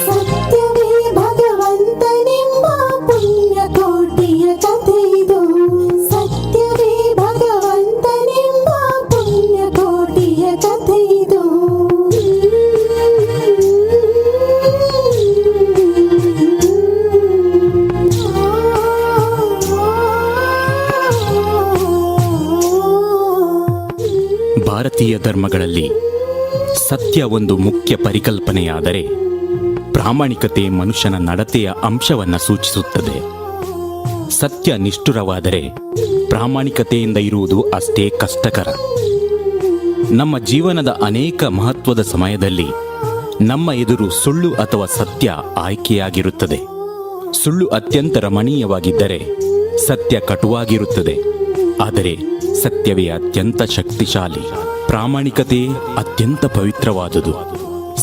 ಸತ್ಯವೇ ಭಗವಂತನೆಂಬ ಪುಣ್ಯಕೋಟಿಯ ಕಥೆಯಿದು. ಸತ್ಯವೇ ಭಗವಂತನೆಂಬ ಪುಣ್ಯಕೋಟಿಯ ಕಥೆಯಿದು. ಭಾರತೀಯ ಧರ್ಮಗಳಲ್ಲಿ ಸತ್ಯ ಒಂದು ಮುಖ್ಯ ಪರಿಕಲ್ಪನೆಯಾದರೆ, ಪ್ರಾಮಾಣಿಕತೆ ಮನುಷ್ಯನ ನಡತೆಯ ಅಂಶವನ್ನು ಸೂಚಿಸುತ್ತದೆ. ಸತ್ಯ ನಿಷ್ಠುರವಾದರೆ ಪ್ರಾಮಾಣಿಕತೆಯಿಂದ ಇರುವುದು ಅಷ್ಟೇ ಕಷ್ಟಕರ. ನಮ್ಮ ಜೀವನದ ಅನೇಕ ಮಹತ್ವದ ಸಮಯದಲ್ಲಿ ನಮ್ಮ ಎದುರು ಸುಳ್ಳು ಅಥವಾ ಸತ್ಯ ಆಯ್ಕೆಯಾಗಿರುತ್ತದೆ. ಸುಳ್ಳು ಅತ್ಯಂತ ರಮಣೀಯವಾಗಿದ್ದರೆ ಸತ್ಯ ಕಟುವಾಗಿರುತ್ತದೆ. ಆದರೆ ಸತ್ಯವೇ ಅತ್ಯಂತ ಶಕ್ತಿಶಾಲಿ, ಪ್ರಾಮಾಣಿಕತೆ ಅತ್ಯಂತ ಪವಿತ್ರವಾದುದು.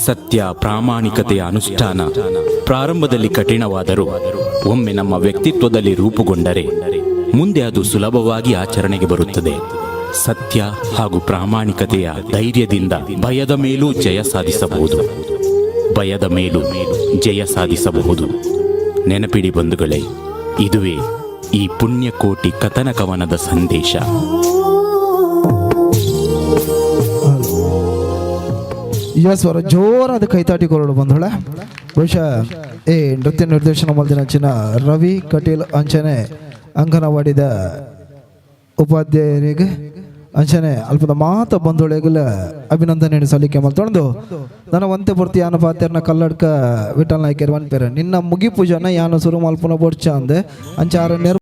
ಸತ್ಯ ಪ್ರಾಮಾಣಿಕತೆಯ ಅನುಷ್ಠಾನ ಪ್ರಾರಂಭದಲ್ಲಿ ಕಠಿಣವಾದರೂ ಒಮ್ಮೆ ನಮ್ಮ ವ್ಯಕ್ತಿತ್ವದಲ್ಲಿ ರೂಪುಗೊಂಡರೆ ಮುಂದೆ ಅದು ಸುಲಭವಾಗಿ ಆಚರಣೆಗೆ ಬರುತ್ತದೆ. ಸತ್ಯ ಹಾಗೂ ಪ್ರಾಮಾಣಿಕತೆಯ ಧೈರ್ಯದಿಂದ ಭಯದ ಮೇಲೂ ಜಯ ಸಾಧಿಸಬಹುದು, ಭಯದ ಮೇಲೂ ಜಯ ಸಾಧಿಸಬಹುದು. ನೆನಪಿಡಿ ಬಂಧುಗಳೇ, ಇದುವೇ ಈ ಪುಣ್ಯಕೋಟಿ ಕಥನ ಕವನದ ಸಂದೇಶ. ಎಸ್, ಅವರ ಜೋರಾದ ಕೈತಾಟಿ ಕೊರಡು ಬಂಧುಳೆ. ಬಹುಶಃ ಏ ನೃತ್ಯ ನಿರ್ದೇಶನ ಮಲ್ದಿನಂಚಿನ ರವಿ ಕಟೀಲ್ ಅಂಚನೆ ಅಂಗನವಾಡಿದ ಉಪಾಧ್ಯಾಯರಿಗೆ ಅಂಚನೆ ಅಲ್ಪದ ಮಾತ ಬಂಧುಳೆಗುಲ ಅಭಿನಂದನೆ ಸಲ್ಲಿಕೆ ಮಲ್ತೊಂದು. ನನ್ನ ಒಂತೆ ಪೂರ್ತಿ ಯಾನ ಪಾತೆರ್ನ ಕಲ್ಲಡ್ಕ ವಿಠಲ್ ನಾಯ್ಕರ್ ಪೇರ ನಿನ್ನ ಮುಗಿ ಪೂಜನ ಯಾನ ಸುರು ಮಲ್ಪುನ ಬೊಡ್ಚ ಅಂದೆ ಅಂಚಾರ ನೆರ್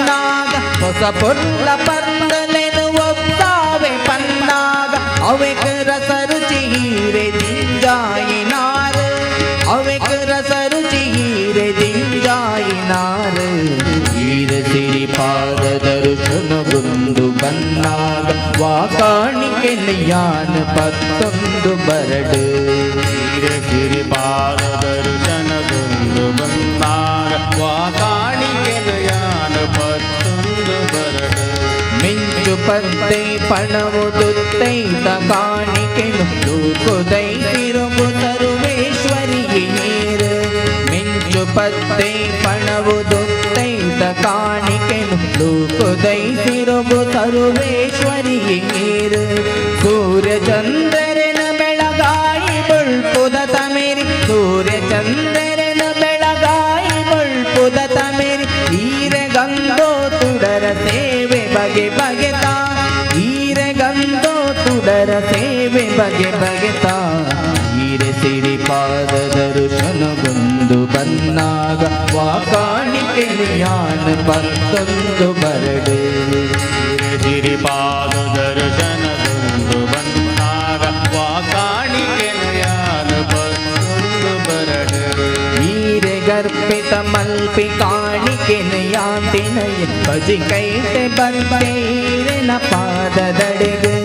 ಹೊಸ ಪೊರ್ಲ ಪಂದಲೆನು ಒಪ್ಪಾವೆ ಪನ್ನಾಗ ಅವೆಕ್ ರಸ ರುಚಿ ಹೀರೆ ದಿಂಜಾಯಿನಾರ್ ಅವೆಕ್ ರಸ ರುಚಿ ಹೀರೆ ದಿಂಜಾಯಿನಾರ್. ಈರ ಸಿರಿ ಪಾದ ದರ್ಶನಗುಂದು ಬನ್ನಾಗ ವಾಕಾಣಿಕೆ ಯಾನ ಪತ್ತೊಂದು ಬರಡು. ಸಿರಿ ಪಾದ ದರ್ಶನಗೊಂದು ಬಂದಾಗ ವಾಕಾಣಿಕೆಯಾನ ಪತ್ತೊಂದು ಬರಡು. ಮಿಂಚು ಪತ್ತೆ ಪಣವು ದುತ್ತೈತ ಕಾಣಿಕೆನು ತೂಕುದೈ ತಿರುಗು ತರುವೇಶ್ವರಿಯೇರು. ಮಿಂಚು ಪತ್ತೆ ಪಣವು ದುತ್ತೈತ ಕಾಣಿಕೆನು ತೂಕುದೈ ತಿರುಗು ತರುವೇಶ್ವರಿಯೇರು. ಸೂರ್ಯ ಚಂದ್ರನ ಬೆಳಗಾಯಿ ಬೊಳ್ಪುದ ತಮೇರಿ, ಸೂರ್ಯ ಚಂದ್ರನ ಬೆಳಗಾಯಿ ಬೊಳ್ಪುದ ತಮೇರಿ. ಈರೆ ಗಂಧೋ ತುಡರ ಸೇವೆ ಬಗೆ ಬಗೆತಾ, ಈರೆ ಗಂಧೋ ತುಡರ ಸೇವೆ ಬಗೆ ಬಗೆತಾ. ಈರೆ ಸಿರಿ ಪಾದ ದರ್ಶನಗೊಂದು ಬನ್ನಾಗ ವಾಕಾಣಿಕೆ ಯಾನ ಪತ್ತೊಂದು ಬರಡು. ಸಿರಿ ಪಾದ ದರ್ಶನಗೊಂದು ಬಂದಾಗ ವಾಕಾಣಿಕೆಯಾನ ಪತ್ತೊಂದು ಬರಡು. ಈರೆ ಗರ್ಭಿತ ಮಲ್ಪಿ ಕಾಣಿಕೆ ಯಾಂತಿನಯ ಬಜಿ ಕೈಟೆ ಬಂದೇರನ ಪಾದದಡೆಗೆ.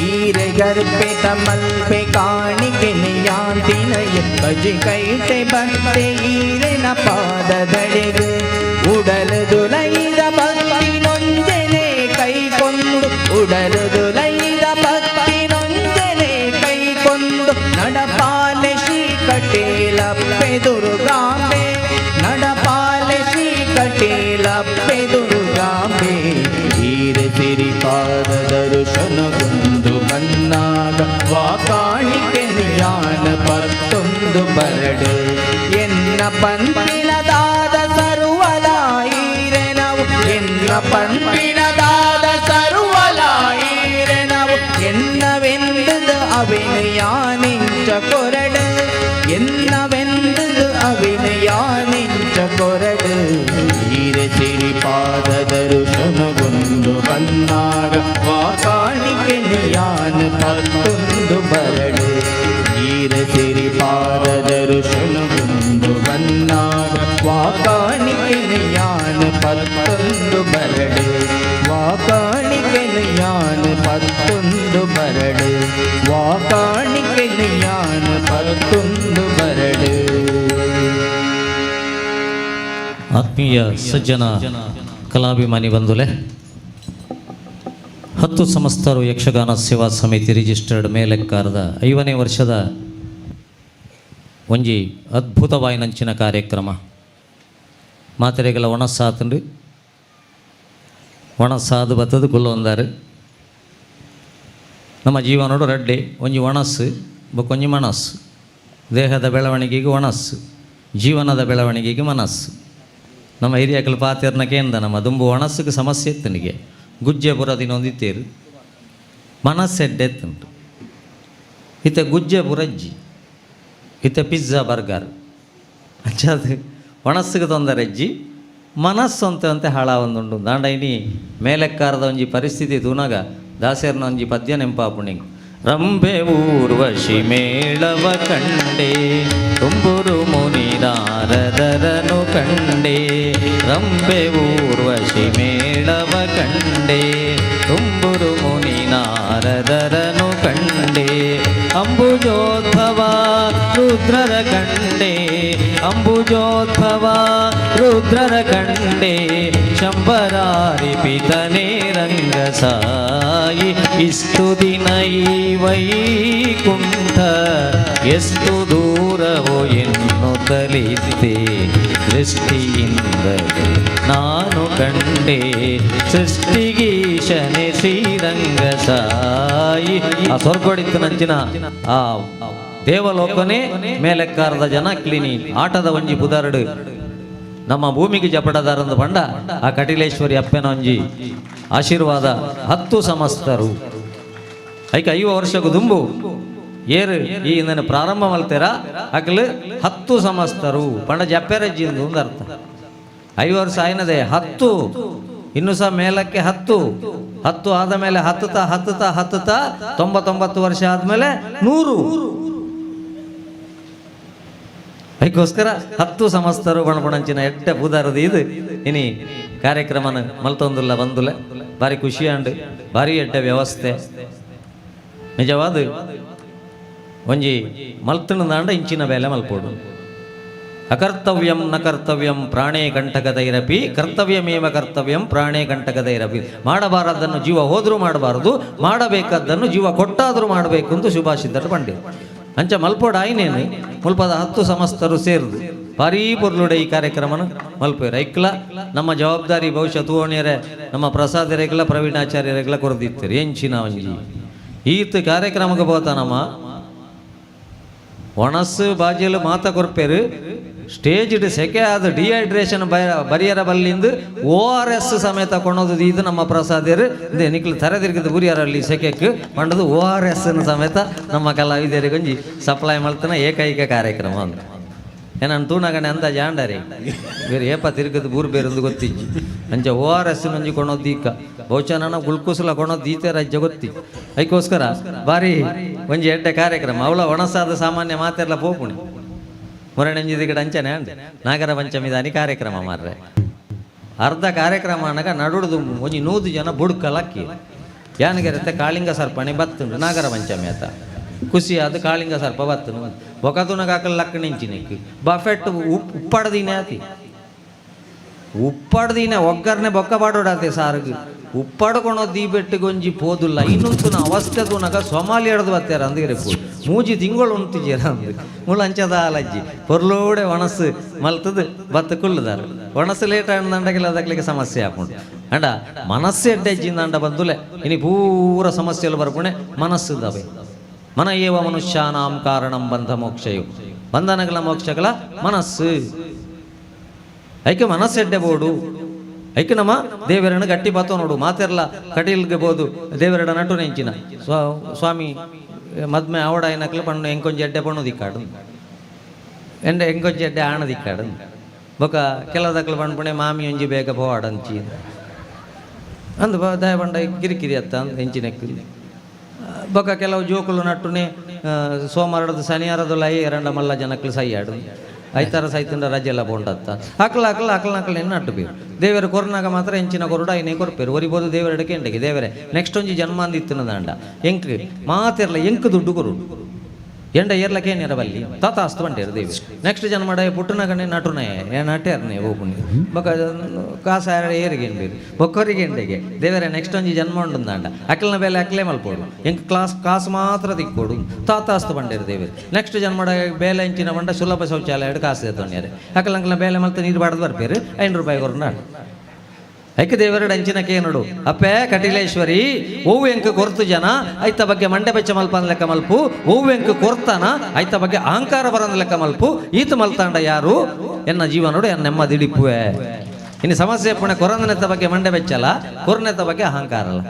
ಈರೆ ಗರ್ಭಿತ ಮಲ್ಪೆ ಕಾಣಿಕೆ ಯಾಂತಿನಯ ಬಜಿ ಕೈಟೆ ಬಂದೇರನ ಪಾದದಡೆಗೆ. ಉಡಲು ದುಲೈದ ಭಕ್ತಿ ನೊಂಜನೆ ಕೈಕೊಂಡು, ಉಡಲು ದುಲೈದ ಭಕ್ತಿ ನೊಂಜನೆ ಕೈಕೊಂಡು ನಡಪಾಲೆ ಶ್ರೀ ಕಟೀಲಪ್ಪೆ ದುರ್ಗಾಂಬೆ, ನಡಪಾಲೆ ಶ್ರೀ ಕಟೀಲಪ್ಪೆ ದುರ್ಗಾಂಬೆ. ಹೀರ ಸಿರಿ ಪಾದ ದರ್ಶನಗೊಂದು ಬನ್ನಾಗ ವಾಕಾಣಿಕೆ ಯಾನ ಪತ್ತೊಂದು ಬರಡು. ಎನ್ನ ಪಂಪಿನದಾದ ಸರ್ವಲಾಯಿರೆನವು, ಎನ್ನ ಪಂಪಿನದಾದ ಸರ್ವಲಾಯಿರೆನವು. ಎನ್ನವೆಂದುದು ಅವಿನ ಯಾನಿಂಚ ಕೊರಡು, ಎನ್ನವೆಂದುದು ಅವಿನ ಯಾನಿಂಚ ಕೊರಡು. ಹೀರೆ ಸಿರಿ ಪಾದ ದರ್ಶನಗೊಂದು ಬನ್ನಾಗ ವಾಕಾಣಿಕೆ ಯಾನ ಪತ್ತೊಂದು ಬರಡು. ಹೀರ ಸಿರಿ ಪಾದ ದರ್ಶನಗೊಂದು ಬನ್ನಾಗ ವಾಕಾಣಿಕೆ ಯಾನ ಪತ್ತೊಂದು ಬರಡು, ವಾಕಾಣಿಕೆ ಯಾನ ಪತ್ತೊಂದು ಬರಡು, ವಾಕಾಣಿಕೆ ಯಾನ ಪತ್ತೊಂದು ಬರಡು. ಆತ್ಮೀಯ ಸಜ್ಜನ ಕಲಾಭಿಮಾನಿ ಬಂಧುಲೆ, 10 ಸಮಸ್ತರು ಯಕ್ಷಗಾನ ಸೇವಾ ಸಮಿತಿ ರಿಜಿಸ್ಟರ್ಡ್ ಮೇಲೆಕ್ಕಾರದ 50ನೇ ವರ್ಷದ ಒಂಜಿ ಅದ್ಭುತವಾಯಿನಂಚಿನ ಕಾರ್ಯಕ್ರಮ. ಮಾತೆರೆಗಳ ಒಣಸಾತಂಡ್ರಿ, ಒಣಸಾದು ಬತ್ತದು ಕುಲ್ಲೊಂದಾರು. ನಮ್ಮ ಜೀವನೋಡು ರಡ್ಡೆ, ಒಂಜಿ ಒಣಸ್ಸು ಬೊಕ್ಕೊಂಜಿ ಮನಸ್ಸು. ದೇಹದ ಬೆಳವಣಿಗೆಗೆ ಒಣಸ್ಸು, ಜೀವನದ ಬೆಳವಣಿಗೆಗೆ ಮನಸ್ಸು. ನಮ್ಮ ಹಿರಿಯಕಲು ಪಾತೆರ್ನ ಕೇಂದ್ರ ನಮ್ಮ ದುಂಬು ಒಣಸ್ಸಿಗೆ ಸಮಸ್ಯೆ ಇತ್ತು. ಗುಜ್ಜೆ ಪುರ ದಿನೊಂದಿತ್ತೇರು ಮನಸ್ಸೆಡ್ಡೆ ಎತ್ತುಂಟು. ಇತ್ತೆ ಗುಜ್ಜೆ ಪುರಜ್ಜಿ, ಇತ್ತೆ ಪಿಜ್ಜಾ ಬರ್ಗರ್. ಅಂಚಾದ ಒಣಸ್ಸಿಗೆ ತೊಂದರೆ ಅಜ್ಜಿ, ಮನಸ್ಸು ಅಂತೆ ಅಂತೆ ಹಾಳಾವೊಂದುಂಡು. ದಾಂಡ ಇನಿ ಮೇಲೆಕ್ಕಾರದ ಒಂಜಿ ಪರಿಸ್ಥಿತಿ ತೂನಗ ದಾಸೆರ್ನ ಒಂಜಿ ಪದ್ಯ ನೆಂಪಾಪುಣಿಂಗ್. ರಂಭೆ ಊರ್ವಶಿ ಮೇಳವ ಕಂಡೆ, ತುಂಬುರು ಮುನಿ ನಾರದರನು ಕಂಡೆ. ರಂಭೆ ಊರ್ವಶಿ ಮೇಳವ ಕಂಡೆ, ತುಂಬುರು ಮುನಿ ನಾರದರನು ಕಂಡೆ. ಅಂಬುಜೋದ್ಭವ ರುದ್ರರ ಕಂಡೆ, ಅಂಬುಜೋದ್ಭವ ರುದ್ರರ ಕಂಡೆ. ಶಂಬರಾರಿ ಪಿತನೇ ರಂಗಸಾಯಿ, ಇಷ್ಟು ದಿನ ಈ ವೈಕುಂಠ ಎಷ್ಟು ದೂರವೋ ಎನ್ನುತ್ತಲಿದ್ದೆ, ದೃಷ್ಟಿಯಿಂದಲೇ ನಾನು ಕಂಡೆ ಸೃಷ್ಟಿಗೀಶನೆ ಶ್ರೀರಂಗಸಾಯಿ. ಆ ಸ್ವರ್ಗೋಡಿತ್ತು ನಂಚಿನ ಆ ದೇವಲೋಕನೇ ಮೇಲೆಕ್ಕಾರದ ಜನ ಕ್ಲಿನಿ ಆಟದ ಒಂಜಿ ಪುದರಡು ನಮ್ಮ ಭೂಮಿಗೆ ಜಪಡದಾರಂದು ಪಂಡ ಆ ಕಟಿಲೇಶ್ವರಿ ಅಪ್ಪನ ಒಂಜಿ ಆಶೀರ್ವಾದ. 10 ಸಮಸ್ತರು ಐಕ 50 ವರ್ಷಕ್ಕೂ ದುಂಬು ಏರು ಈ ಇಂದನೆ ಪ್ರಾರಂಭ ಮಲ್ತೇರ ಅಕ್ಲು 10 ಸಮಸ್ತರು ಪಂಡ ಜಪ್ಪೆರಜ್ಜಿ ಒಂದು ಅರ್ಥ. 50 ವರ್ಷ ಆಯ್ನದೆ 10 ಇನ್ನು ಸಹ ಮೇಲಕ್ಕೆ 10, 10 ಆದ ಮೇಲೆ ಹತ್ತುತ್ತಾ ಹತ್ತುತ್ತಾ ಹತ್ತುತ್ತಾ 99 ವರ್ಷ ಆದ್ಮೇಲೆ 100. ಅದಕ್ಕೋಸ್ಕರ 10 ಸಮಸ್ತರು ಬಣಪಣಂಚಿನ ಎಡ್ಡೆ ಪೂದಾರದು ಇದು ಇನಿ ಕಾರ್ಯಕ್ರಮನ ಮಲ್ತೊಂದುಲ್ಲ ಬಂದುಲ್ಲ ಭಾರಿ ಖುಷಿಯಾಂಡು ಭಾರಿ ಎಡ್ಡೆ ವ್ಯವಸ್ಥೆ ನಿಜವಾದ ಒಂಜಿ ಮಲ್ತಣದಾಂಡ ಇಂಚಿನ ಬೇಲೆ ಮಲ್ಪೋಡು. ಅಕರ್ತವ್ಯಂ ನ ಕರ್ತವ್ಯಂ ಪ್ರಾಣೇ ಕಂಟಕದೈರಪಿ ಕರ್ತವ್ಯಮೇವ ಕರ್ತವ್ಯಂ ಪ್ರಾಣೇ ಕಂಟಕದೈರಪಿ. ಮಾಡಬಾರದನ್ನು ಜೀವ ಹೋದರೂ ಮಾಡಬಾರದು, ಮಾಡಬೇಕಾದ್ದನ್ನು ಜೀವ ಕೊಟ್ಟಾದರೂ ಮಾಡಬೇಕು ಅಂತ ಸುಭಾಷಿತರು ಪಂಡಿರು. ಅಂಚ ಮಲ್ಪೋಡು ಆಯ್ನೇನು ಮುಲ್ಪದ 10 ಸಮಸ್ತರು ಸೇರಿದು ಭಾರೀ ಪೊರ್ಲುಡೆ ಈ ಕಾರ್ಯಕ್ರಮನ ಮಲ್ಪೇರು. ಐಕ್ಲ ನಮ್ಮ ಜವಾಬ್ದಾರಿ ಬಹುಶಃ ತೂವಣಿಯರೆ ನಮ್ಮ ಪ್ರಸಾದರೆಗ್ಲ ಪ್ರವೀಣಾಚಾರ್ಯರೆಗ್ಲ ಕೊರದಿತ್ತಾರೆ ಎಂಚಿನ ಒಂಜಿ ಈತ ಕಾರ್ಯಕ್ರಮಕ್ಕೆ ಹೋತಾನಮ್ಮ ಒಣಸು ಬಾಜಿಲು ಮಾತ ಕೊರ್ಪೇರು ಸ್ಟೇಜ್ ಸೆಕೆ ಆದ ಡಿಹೈಡ್ರೇಷನ್ ಬರಿಯರ ಬಲ್ಲಿಂದು ORS ಸಮೇತ ಕೊಣೋದು ಇದು ನಮ್ಮ ಪ್ರಸಾದಿರು ನಿಕ್ಲು ತರೆದಿರ್ಗದ ಬುರಿಯರಲ್ಲಿ ಸೆಕೆಕ್ ಪಂಡದು ORS ಸಮೇತ ನಮ್ಮ ಕಲಾವಿದರಿಗೆ ಒಂಜಿ ಸಪ್ಲೈ ಮಲ್ತನ ಏಕೈಕ ಕಾರ್ಯಕ್ರಮ ಅಂತ. ಏನಾನು ತೂನಗಣೆ ಅಂದಾಜು ಆಂಡಾರಿ ಬೇರೆ ಏಪ ತಿರುಗದ ಬೂರು ಬೇರೊಂದು ಗೊತ್ತಿಜ್ಜಿ ಅಂಚ ORS ನಂಜಿ ಕೊಣೋದು ಈಕ ಬಹುಶಃ ನಾನು ಗ್ಲುಕೋಸ್ಲ ಕೊಣೋದು ಈತೆ ರಾಜ್ಯ ಗೊತ್ತಿ. ಅದಕ್ಕೋಸ್ಕರ ಭಾರಿ ಒಂಜಿ ಎಡ್ಡೆ ಕಾರ್ಯಕ್ರಮ ಅವಳ ಒಣಸಾದ ಸಾಮಾನ್ಯ ಮಾತೆಲ್ಲ ಪೋಪುಣಿ ಮುರಣಂಜಿದ ಕಡೆ ಅಂಚನೆ ಅಂಡ್ ನಾಗರ ಪಂಚಮಿ ದಾನಿ ಕಾರ್ಯಕ್ರಮ ಮಾರ್ರೆ ಅರ್ಧ ಕಾರ್ಯಕ್ರಮ ಅನ್ನಗ ನಡುಡ್ದು ಒಂಜಿ 100 ಜನ ಬುಡ್ಕಲಕ್ಕಿ ಯಾನಿಗೆರತ್ತೆ ಕಾಳಿಂಗ ಸರ್ಪಣೆ ಬತ್ತುಂಡು ನಾಗರ ಪಂಚಮಿ ಆತ ಖುಷಿ ಆದ ಕಾಳಿಂಗ ಸರ್ಪ ಬತ್ತುಂಡು ಬೊಕದುನಗ ಹಾಕಲ್ ಲಕ್ಕ ನಿಂಚಿನಿಕ್ ಬಫೆಟ್ ಉಪ್ಪಾಡ್ದಿನೇ ಆತಿ ಉಪ್ಪಾಡ್ದಿನ ಒಗ್ಗರ್ನೆ ಬೊಕ್ಕ ಬಾಡೋಡಾತೆ ಸಾರ್ಗ್ ಉಪ್ಪಾಡ್ಕೊಳೋ ದೀಬೆಟ್ಟಿಗೊಂಜಿ ಪೋದುಲ್ಲ ಇನ್ನೊಂದು ಅವಸ್ಥೆ ತೂನಗ ಸೊಮಾಲಿ ಹಿಡ್ದು ಬತ್ತಾರ ಅಂದಿಗೆ ಪೋ ಮೂಜಿ ತಿಂಗಳು ಉಂತಿಜೇರ ಅಂದು ಮುಳಂಚದ ಅಲಜ್ಜಿ ಪೊರ್ಲೋಡೆ ಒಣಸು ಮಲ್ತದ ಬತ್ತ ಕುಲ್ಲುದಾರ ಒಣಸು ಲೇಟ್ ಆಂಡಗಿಲ್ಲ ಅದಕ್ಕೆ ಸಮಸ್ಯೆ ಆಪುಂಡು ಅಂಡ ಮನಸ್ಸು ಎಡ್ಡೆಜ್ಜಿಂದ ಅಂಡ ಬಂದುಲೆ ಇನಿ ಪೂರ ಸಮಸ್ಯೆలు ಬರ್ಪುಣೆ ಮನಸ್ಸುದವೆ ಮನ ಏವ ಮನುಷ್ಯಾನಾಂ ಕಾರಣಂ ಬಂಧ ಮೋಕ್ಷಯು ಬಂಧನಗಳ ಮೋಕ್ಷಗಳ ಮನಸ್ಸು ಐಕೆ ಮನಸ್ಸು ಎಡ್ಡೆ ಬೋಡು ಐಕೆ ನಮ್ಮ ದೇವರನ್ನು ಗಟ್ಟಿ ಬತ್ತೋ ನೋಡು ಮಾತೆರ್ಲ ಕಟೀಲ್ಗೆ ಬೋದು ದೇವರಡ ನಟು ನೆಂಚಿನ ಸ್ವಾಮಿ ಮದ್ಮೆ ಆವಡ ಏನಕ್ಲೆ ಪಣ್ಣು ಎಂಕೊಂಜಿ ಎಡ್ಡೆ ಪಣ್ಣು ದಿಕ್ಕಾಡು ಎಂಡೆ ಎಂಕೊಂಜಿ ಎಡ್ಡೆ ಆಣ ದಿಕ್ಕಾಡು ಬೊಕ ಕೆಲದಕ್ಲು ಪಣ್ಪುಣೆ ಮಾಮಿ ಒಂಜಿ ಬೇಗ ಪೋವಾಡಂಚಿ ಅಂದು ದಯ ಬಂಡ ಕಿರಿಕಿರಿ ಅತ್ತ ಅಂದ್ ಎಂಚಿನೆಕ್ಕು ಬೊಕ ಕೆಲವು ಜೋಕುಲು ನಟ್ಟುನೆ ಸೋಮವಾರದ ಶನಿವಾರದ ಲೈ ಎರಡ ಮಲ್ಲ ಜನಕ್ಲು ಸೈಯಾಡು ಐತಾರ ಸೈತಂಡ ರಜೆಲ್ಲ ಬೋಂಡತ್ತ ಅಕ್ಲ ಅಕ್ಲ ಅಕ್ಲ ಅಕ್ಲ ನಟ್ಟು ಬೇರು ದೇವರು ಕೊರ್ನಾಗ ಮಾತ್ರ ಎಂಚಿನ ಕೊರಡು ಐನೇ ಕೊರ್ಪೇರು ಒರಿಬೋದು ದೇವರಡಕ್ಕೆ ಎಂಡಗೆ ದೇವರೇ ನೆಕ್ಸ್ಟ್ ಒಂಜಿ ಜನ್ಮ ಅಂದಿತ್ತಿನ ದಾಂಡ ಎಂಕ್ ಮಾತಿರ್ಲ ಎಂಕ್ ದುಡ್ಡು ಕೊರುಡು ಎಂಡ ಏರ್ಲಕ್ಕೆ ಏನೇರ ಬಲ್ಲಿ ತಾತಾಸ್ತು ಬಂಡೇರು ದೇವಿ ನೆಕ್ಸ್ಟ್ ಜನ್ಮಡ ಪುಟ್ಟನಗಣೆ ನಟುನೇ ನಟೇರ್ನೆ ಓಪುಣಿ ಬೊಕ ಕಾಸ ಏರಿಗೆ ಬೇರು ಬೊಕ್ಕರಿಗೆ ಎಂಡೆಗೆ ದೇವರೇ ನೆಕ್ಸ್ಟ್ ಒಂಜಿ ಜನ್ಮ ಉಂಡುಂದಾಂಡ ಅಕ್ಲನ ಬೇಲೆ ಅಕ್ಲೇ ಮಲ್ಪೋಡು ಎಂಕ್ ಕ್ಲಾಸ್ ಕಾಸು ಮಾತ್ರ ದಿಕ್ಕೋಡು ತಾತಾಸ್ತು ಬಂಡೇರು ದೇವರು ನೆಕ್ಸ್ಟ್ ಜನ್ಮಡ ಬೇಲೆ ಎಂಚಿನ ಬಂಡ ಸುಲಭ ಶೌಚಾಲಯ ಕಾಸು ಎತ್ತೊಂಡ್ಯಾರೆ ಅಕ್ಲಂಕ್ಲ ಬೇಲೆ ಮಲ್ತ ನೀರು ಬಾಡ್ದು ಬರ್ಪೇರು 5 ರೂಪಾಯಿ ಕೊರ್ನಾಡು ಐಕೆ ದೇವರಡ ಅಂಚಿನ ಕೇನಡು ಅಪ್ಪೆ ಕಟಿಲೇಶ್ವರಿ ಓವು ಎಂಕ ಕೊರ್ತು ಜನ ಐತ ಬಗ್ಗೆ ಮಂಡೆ ಬೆಚ್ಚ ಮಲ್ಪನ್ ಲೆಕ್ಕ ಮಲ್ಪು ಓವು ಎಂಕ ಕೊರ್ತಾನ ಐತ ಬಗ್ಗೆ ಅಹಂಕಾರ ಬರಂದ ಲೆಕ್ಕ ಮಲ್ಪು ಈತ ಮಲ್ತಾಂಡ ಯಾರು ಎನ್ನ ಜೀವನೋಡು ಎನ್ನ ನೆಮ್ಮದಿ ಹಿಡಿಪುವೆ. ಇನ್ನು ಸಮಸ್ಯೆ ಪುಣೆ ಕೊರಂದನೆತ್ತ ಬಗ್ಗೆ ಮಂಡೆ ಬೆಚ್ಚಲ್ಲ ಕೊರ್ನೆತ್ತ ಬಗ್ಗೆ ಅಹಂಕಾರ ಅಲ್ಲ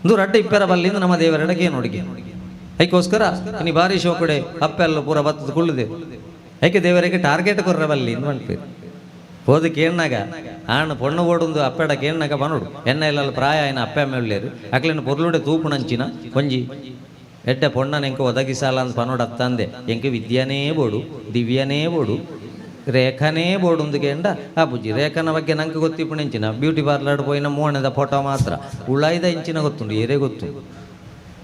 ಒಂದು ರಡ್ಡ ಇಪ್ಪರ ಬಲ್ಲಿಂದ ನಮ್ಮ ದೇವರಡ ಕೇನುಡಿಗೆ ಐಕೋಸ್ಕರ ಇನ್ನು ಭಾರಿ ಶೋಕಡೆ ಅಪ್ಪೆಲ್ಲ ಪೂರ ಬತ್ತದ ಕುಳ್ಳುದೆ ಐಕೆ ದೇವರಿಗೆ ಟಾರ್ಗೆಟ್ ಕೊರ್ರ ಬಲ್ಲಿ ಇಂದು ಮನ್ಪೇರು ಹೋದ ಕೇಳ್ನಾಗ ಆಣ್ ಪೊಣ್ಣು ಓಡೊಂದು ಅಪ್ಪೆಡ ಕೇಳ್ನಾಗ ಬನೋಡು ಎನ್ನ ಇಲ್ಲ ಪ್ರಾಯ ಆಯ್ನ ಅಪ್ಪೆ ಅಮ್ಮ ಅಕ್ಲಿನ ಪೊರ್ಲುಡೆ ತೂಪುಣಂಚಿನ ಒಂಜಿ ಎಡ್ಡೆ ಪೊಣ್ಣನ ಎಂಕ ಒದಗಿಸಾಲ ಅಂತ ಪನೋಡು ಅತ್ತಂದೆ ಎಂಕ ವಿದ್ಯಾನೇ ಬೋಡು ದಿವ್ಯನೇ ಬೋಡು ರೇಖಾನೇ ಬೋಡು ಒಂದು ಕೇಂಡ ಆ ಬುಜ್ಜಿ ರೇಖಾನ ಬಗ್ಗೆ ನಂಗೆ ಗೊತ್ತಿಪ್ಪುಣೆಂಚಿನ ಬ್ಯೂಟಿ ಪಾರ್ಲರ್ ಪೋಯಿನ ಮೋಣದ ಫೋಟೋ ಮಾತ್ರ ಉಳಾಯ್ದ ಇಂಚಿನ ಗೊತ್ತುಂಡು ಏರೇ ಗೊತ್ತು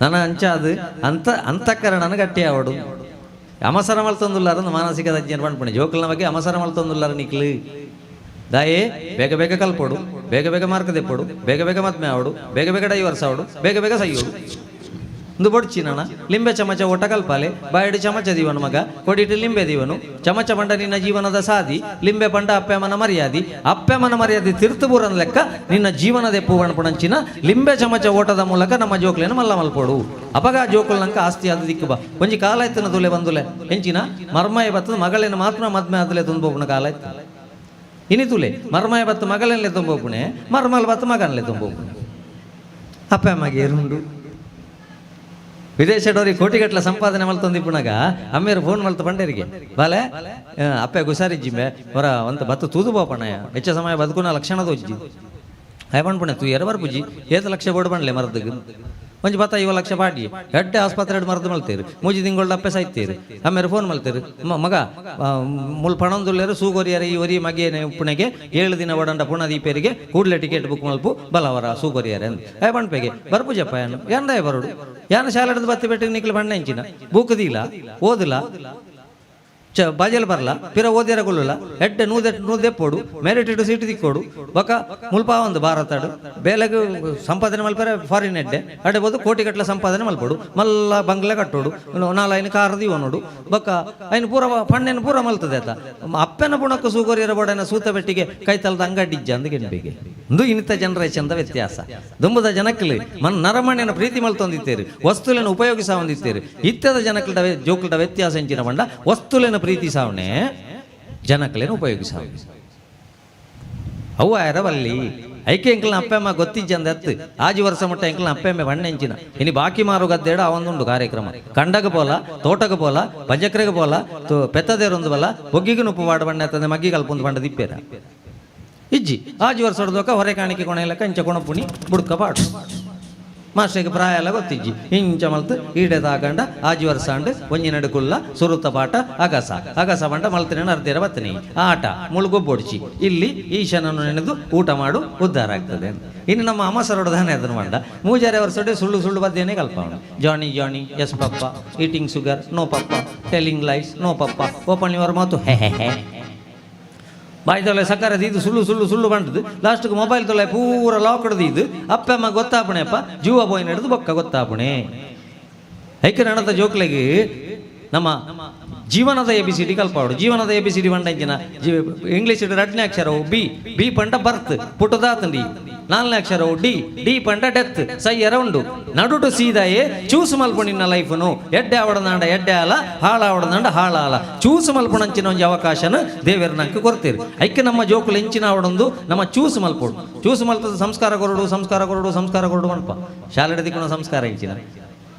ನನ್ನ ಅಂಚ ಅದು ಅಂತ ಅಂತಃಕರಣನ ಗಟ್ಟಿ ಆವಡು ಅಮಸರ ಮಲ್ತೊಂದುಲ್ಲಾರ ಮಾನಸಿಕ ತಜ್ಞರು ಪಣ್ಪುಣೆ ಜೋಕುಲ್ನ ಬಗ್ಗೆ ಅಮಸರ ಮಲ್ತೊಂದುಲ್ಲಾರ ನಿಕ್ಲು ದಾಯೇ ಬೇಗ ಬೇಗ ಕಲ್ಪೋಡು ಬೇಗ ಬೇಗ ಮಾರ್ಕ್ ದೆಪ್ಪೋಡು ಬೇಗ ಬೇಗ ಮದ್ಮೆ ಆವಡು ಬೇಗ ಬೇಗ ಡೈವರ್ಸ್ ಆವಡು ಬೇಗ ಬೇಗ ಸೈಯೋಡು ಒಂದು ಬೊಡ್ಚಿ ನಾನ ಲಿಂಬೆ ಚಮಚ ಓಟ ಕಲ್ಪಾಲೆ ಬಾಯಡು ಚಮಚ ದೀವನು ಮಗ ಕೊಡಿಟ್ಟು ಲಿಂಬೆ ದೀವನು ಚಮಚ ಪಂಡ ನಿನ್ನ ಜೀವನದ ಸಾದಿ ಲಿಂಬೆ ಪಂಡ ಅಪ್ಪೆಮನ ಮರ್ಯಾದಿ ಅಪ್ಪೆಮನ ಮರ್ಯಾದಿ ತಿರ್ತು ಬೂರನ್ ಲೆಕ್ಕ ನಿನ್ನ ಜೀವನದ ಪೂವಣ ಲಿಂಬೆ ಚಮಚ ಓಟದ ಮೂಲಕ ನಮ್ಮ ಜೋಕ್ಲೇನು ಮಲ್ಲ ಮಲ್ಪೋಡು ಅಪಗ ಜೋಕುಲ್ ನಂಕ ಆಸ್ತಿ ಅದು ದಿಕ್ಕು ಬಾ ಒಂಜಿ ಕಾಲ ಆಯ್ತನ ತುಲೆ ಬಂದುಲೆ ಎಂಚಿನ ಮರ್ಮಯ ಬತ್ತದ ಮಗಳೇನು ಮಾತ್ರ ಮದ್ಮೆ ಆದಲೆ ತುಂಬೋಪುಣ ಕಾಲ ಆಯ್ತು ಇನಿ ತುಲೆ ಮರ್ಮಯ ಬತ್ತು ಮಗಳನ್ನೇ ತುಂಬೋಪುಣೆ ಮರ್ಮಲ್ ಬತ್ತು ಮಗನ್ಲೆ ತುಂಬೋಪುಣೆ ಅಪ್ಪ ಅಮ್ಮಗೆ ಏರುಂಡು ವಿದೇಶದವ್ರಿಗೆ ಕೋಟಿಗಟ್ಟಲೆ ಸಂಪಾದನೆ ಮಲ್ತೊಂದು ಇಪ್ಪುನಾಗ ಅಮ್ಮೇರು ಫೋನ್ ಮಲ್ತ ಪಂಡೇರಿಗೆ ಬಾಲೆ ಅಪ್ಪೆ ಗುಸಾರಿ ಜಿಂಬೆ ಹೊರ ಒಂತ ಬತ್ತು ತೂದು ಬೋಪಣ್ಣಯ್ಯ ಹೆಚ್ಚ ಸಮಯ ಬದುಕುನ ಲಕ್ಷಣದ ಉಜ್ಜಿ ಆಯ್ ಪನ್ಪುಣೆ ತೂಯರ ಬರ್ಪುಜಿ. ಏತ್ ಲಕ್ಷ ಬೋಡು ಪನ್ಲೆ ಮರ್ದ್ಗ್? ಒಂಜಿ ಪತ್ತ ಐವ ಲಕ್ಷ ಪಾಡಿ ಎಡ್ಡೆ ಆಸ್ಪತ್ರೆ ಮರ್ದ್ ಮಲ್ತೇರು. 3 ತಿಂಗಳು ಅಪ್ಪೆ ಸೈತೇರು. ಆಮೇಲೆ ಫೋನ್ ಮಲ್ತೇರು, ಮಗ ಮುಲ್ ಪಣೊಂದುಲ್ಲೇರು, ಸೂಗೊರಿಯರ ಈ ಒರಿ ಮಗೇನೆ ಉಪ್ಪುಣೆಗೆ 7 ದಿನ ಒಡಂಡ ಪುಣ ದೀಪೇರಿಗೆ ಕೂಡಲೇ ಟಿಕೆಟ್ ಬುಕ್ ಮಲ್ಪು, ಬಲವರ ಸೂಗೊರಿಯರೆ ಅಂದ್. ಏ ಪಣ್ಪೆಗೆ ಬರ್ಪುಜಪ್ಪ. ಯಾನು ಎಂದಾಯ ಬರೋಡು? ಯಾನು ಶಾಲೆಡ್ದು ಬತ್ತಿ ಬೆಟ್ಟಿಗೆ ನಿಕ್ಲು ಬಣ್ಣ ಇಂಚಿನ ಬೂಕ್ ದೀಲ ಓದಿಲ್ಲ, ಚ ಬಾಜಲ್ ಬರಲ್ಲ, ಪಿರ ಓದ್ಯರ ಕೊಲ್ಲುಲ್ಲ, ಎಡ್ಡೆ ನೂದೆ ನೂದೆಪ್ಪೋಡು, ಮೆರಿಟ್ ಇಡು ಸೀಟ್ ತಿಕ್ಕೋಡು. ಬೊಕ ಮುಲ್ಪ ಒಂದು ಭಾರತಡು ಬೇಲೆಗ್ ಸಂಪಾದನೆ ಮಲ್ಪರೆ ಫಾರಿನ್ ಎಡ್ಡೆ ಅಡೆ ಬೋದು ಕೋಟಿ ಗಟ್ಟಲೆ ಸಂಪಾದನೆ ಮಲ್ಪೋಡು, ಮಲ್ಲ ಬಂಗ್ಲೆ ಕಟ್ಟೋಡು, ನಾಲೈನ್ ಕಾರ್ ದೀವನೋಡು. ಬೊಕ ಐನ್ ಪೂರ ಪಣ್ಣೆನ್ ಪೂರ ಮಲ್ತದೆ ಆತ. ಅಪ್ಪೆನ ಪುಣಕ್ಕು ಸೂಗೊರಿಯರ ಬೋಡನ ಸೂತ ಬೆಟ್ಟಿಗೆ ಕೈತಲ್ದ ಅಂಗಡಿ ಇಜ್ಜ ಅಂದ್ ಗೆನ್ಬಿಗೆ. ಒಂದು ಇನ್ನಿತ ಜನರೇಷನ್ ವ್ಯತ್ಯಾಸ. ದುಂಬುದ ಜನಕ್ಲು ಮನ್ ನರಮಣ್ಯನ ಪ್ರೀತಿ ಮಲ್ತೊಂದಿತ್ತೇರು, ವಸ್ತುలను ಉಪಯೋಗಿಸ ಹೊಂದಿತ್ತೇರು. ಇತ್ತದ ಜನಕ್ಲದ ಜೋಕ್ಲದ ವ್ಯತ್ಯಾಸ ಎಂಚಿನ ಪಂಡ, ವಸ್ತುಲೆನ ಪ್ರೀತಿಸಾವಣೆ, ಜನಕ್ಲೇನ ಉಪಯೋಗಿಸಾವ ಅವು ಆಯರವಲ್ಲಿ. ಐಕೆ ಎಂಕಲ್ನ ಅಪ್ಪೆಮ್ಮ ಗೊತ್ತಿಜ್ಜಂದ ಎತ್ತು ಆಜಿ ವರ್ಷ ಮುಟ್ಟ ಎಂಕಲ್ನ ಅಪ್ಪೆಮ್ಮೆ ಬಣ್ಣ ಎಂಚಿನ. ಇನಿ ಬಾಕಿ ಮಾರು ಗದ್ದೇಡ ಅವೊಂದುಂಡು ಕಾರ್ಯಕ್ರಮ. ಕಂಡಗ ಪೋಲ, ತೋಟಗ ಪೋಲ, ಪಂಜಕ್ರೆಗೆ ಪೋಲ, ಪೆತ್ತದೇರೊಂದು ಬಲ್ಲ ಬೊಗ್ಗಿಗೆ ನುಪ್ಪು ವಾಡ ಬಣ್ಣ ಎತ್ತಂದೆ ಮಗ್ಗಿ ಕಲ್ಪೊಂದು ಬಂಡ ದಿಪ್ಪೇರ ಇಜ್ಜಿ. ಆಜಿ ವರ್ಷ ಹೊಡೆದೋಕ ಹೊರೆ ಕಾಣಿಕೆ ಕೊಣೆಲಕ್ಕ ಇಂಚ ಕೊಣಪುಣಿ ಬುಡ್ಕ ಪಾಡು. ಮಾಸ್ಟರ್ಗೆ ಪ್ರಾಯ ಎಲ್ಲ ಗೊತ್ತಿಜ್ಜಿ. ಇಂಚ ಮಲ್ತು ಈಡೆ ತಾಕಂಡ ಆಜಿ ವರ್ಷ ಅಂಡ್ ಒಂಜಿ ನಡುಕುಲ್ಲ. ಸುರುತ ಪಾಠ ಅಗಸ. ಅಗಸ ಬಂಡ ಮಲ್ತಿನ ಅರ್ಧೇರ ಬತ್ತನಿ ಆಟ ಮುಳುಗೊಬ್ಬೊಡ್ಚಿ. ಇಲ್ಲಿ ಈಶನನ್ನು ನೆನೆದು ಊಟ ಮಾಡು, ಉದ್ಧಾರ ಆಗ್ತದೆ. ಇನ್ನು ನಮ್ಮ ಅಮಸರೋಡು ದಾನೆ ಅದನ್ನು ಮಂಡ ಮೂಜಾರೆ ವರ್ಷಡೆ ಸುಳ್ಳು ಸುಳ್ಳು ಬದ್ದೇನೆ ಕಲ್ಪವನು. "Johnny, Johnny, yes papa. Eating sugar, no papa. Telling lies, no papa. Open your mouth, ಹೆ ಹೆ ಹೆ." ಬಾಯಿ ತೊಲೆ ಸಕ್ಕರೆ ಇದು ಸುಳ್ಳು ಸುಳ್ಳು ಸುಳ್ಳು ಬಂಟದು. ಲಾಸ್ಟ್ಗೆ ಮೊಬೈಲ್ ತೊಲೆ ಪೂರ ಲಾಕ್ ಇದು. ಅಪ್ಪಮ್ಮ ಗೊತ್ತಾಪಣೆ ಅಪ್ಪ ಜೀವ ಬೋಯ್ ನಡೆದು ಬೊಕ್ಕ ಗೊತ್ತಾಪಣೆ. ಐಕೆ ನಡದ ಜೋಕ್ಲೆಗೆ ನಮ್ಮ ಜೀವನದ ಎ ಬಿ ಸಿ ಡಿ ಕಲ್ಪಾವಡು. ಜೀವನದ ಎ ಬಿ ಸಿ ಡಿ ಬಂಡಂಚಿನ ಇಂಗ್ಲೀಷ್ ರಡ್ನೇ ಅಕ್ಷರವು ಬಿ. ಬಿ ಪಂಡ ಬರ್ತ್, ಪುಟ್ಟದಾತಂಡಿ. ನಾಲ್ಕನೇ ಅಕ್ಷರವು ಡಿ. ಡಿ ಪಂಡ ಡೆತ್, ಸೈಯರ ಉಂಡು. ನಡುಟು ಸೀದಾಯೇ ಚೂಸು ಮಲ್ಪು ನಿನ್ನ ಲೈಫ್ನು. ಎಡ್ಡೆ ಆವಡದಾಂಡ ಎಡ್ಡೆ ಆಲ, ಹಾಳಾವಡದಾಂಡ ಹಾಳಾಲ. ಚೂಸು ಮಲ್ಪುಣಂಚಿನ ಒಂಜಿ ಅವಕಾಶನ ದೇವೆರ್ ನಂಗೆ ಕೊರ್ತೀರಿ. ಐಕೆ ನಮ್ಮ ಜೋಕುಲು ಎಂಚಿನ ಆವಡೊಂದು ನಮ್ಮ ಚೂಸು ಮಲ್ಪೊಡು. ಚೂಸು ಮಲ್ಪದ ಸಂಸ್ಕಾರ ಕೊರಡು, ಸಂಸ್ಕಾರ ಕೊರಡು, ಸಂಸ್ಕಾರ ಕೊರಡು ಮಲ್ಪ. ಶಾಲೆಡೆ ದಿಕ್ಕುನ ಸಂಸ್ಕಾರ ಇಂಚಿನ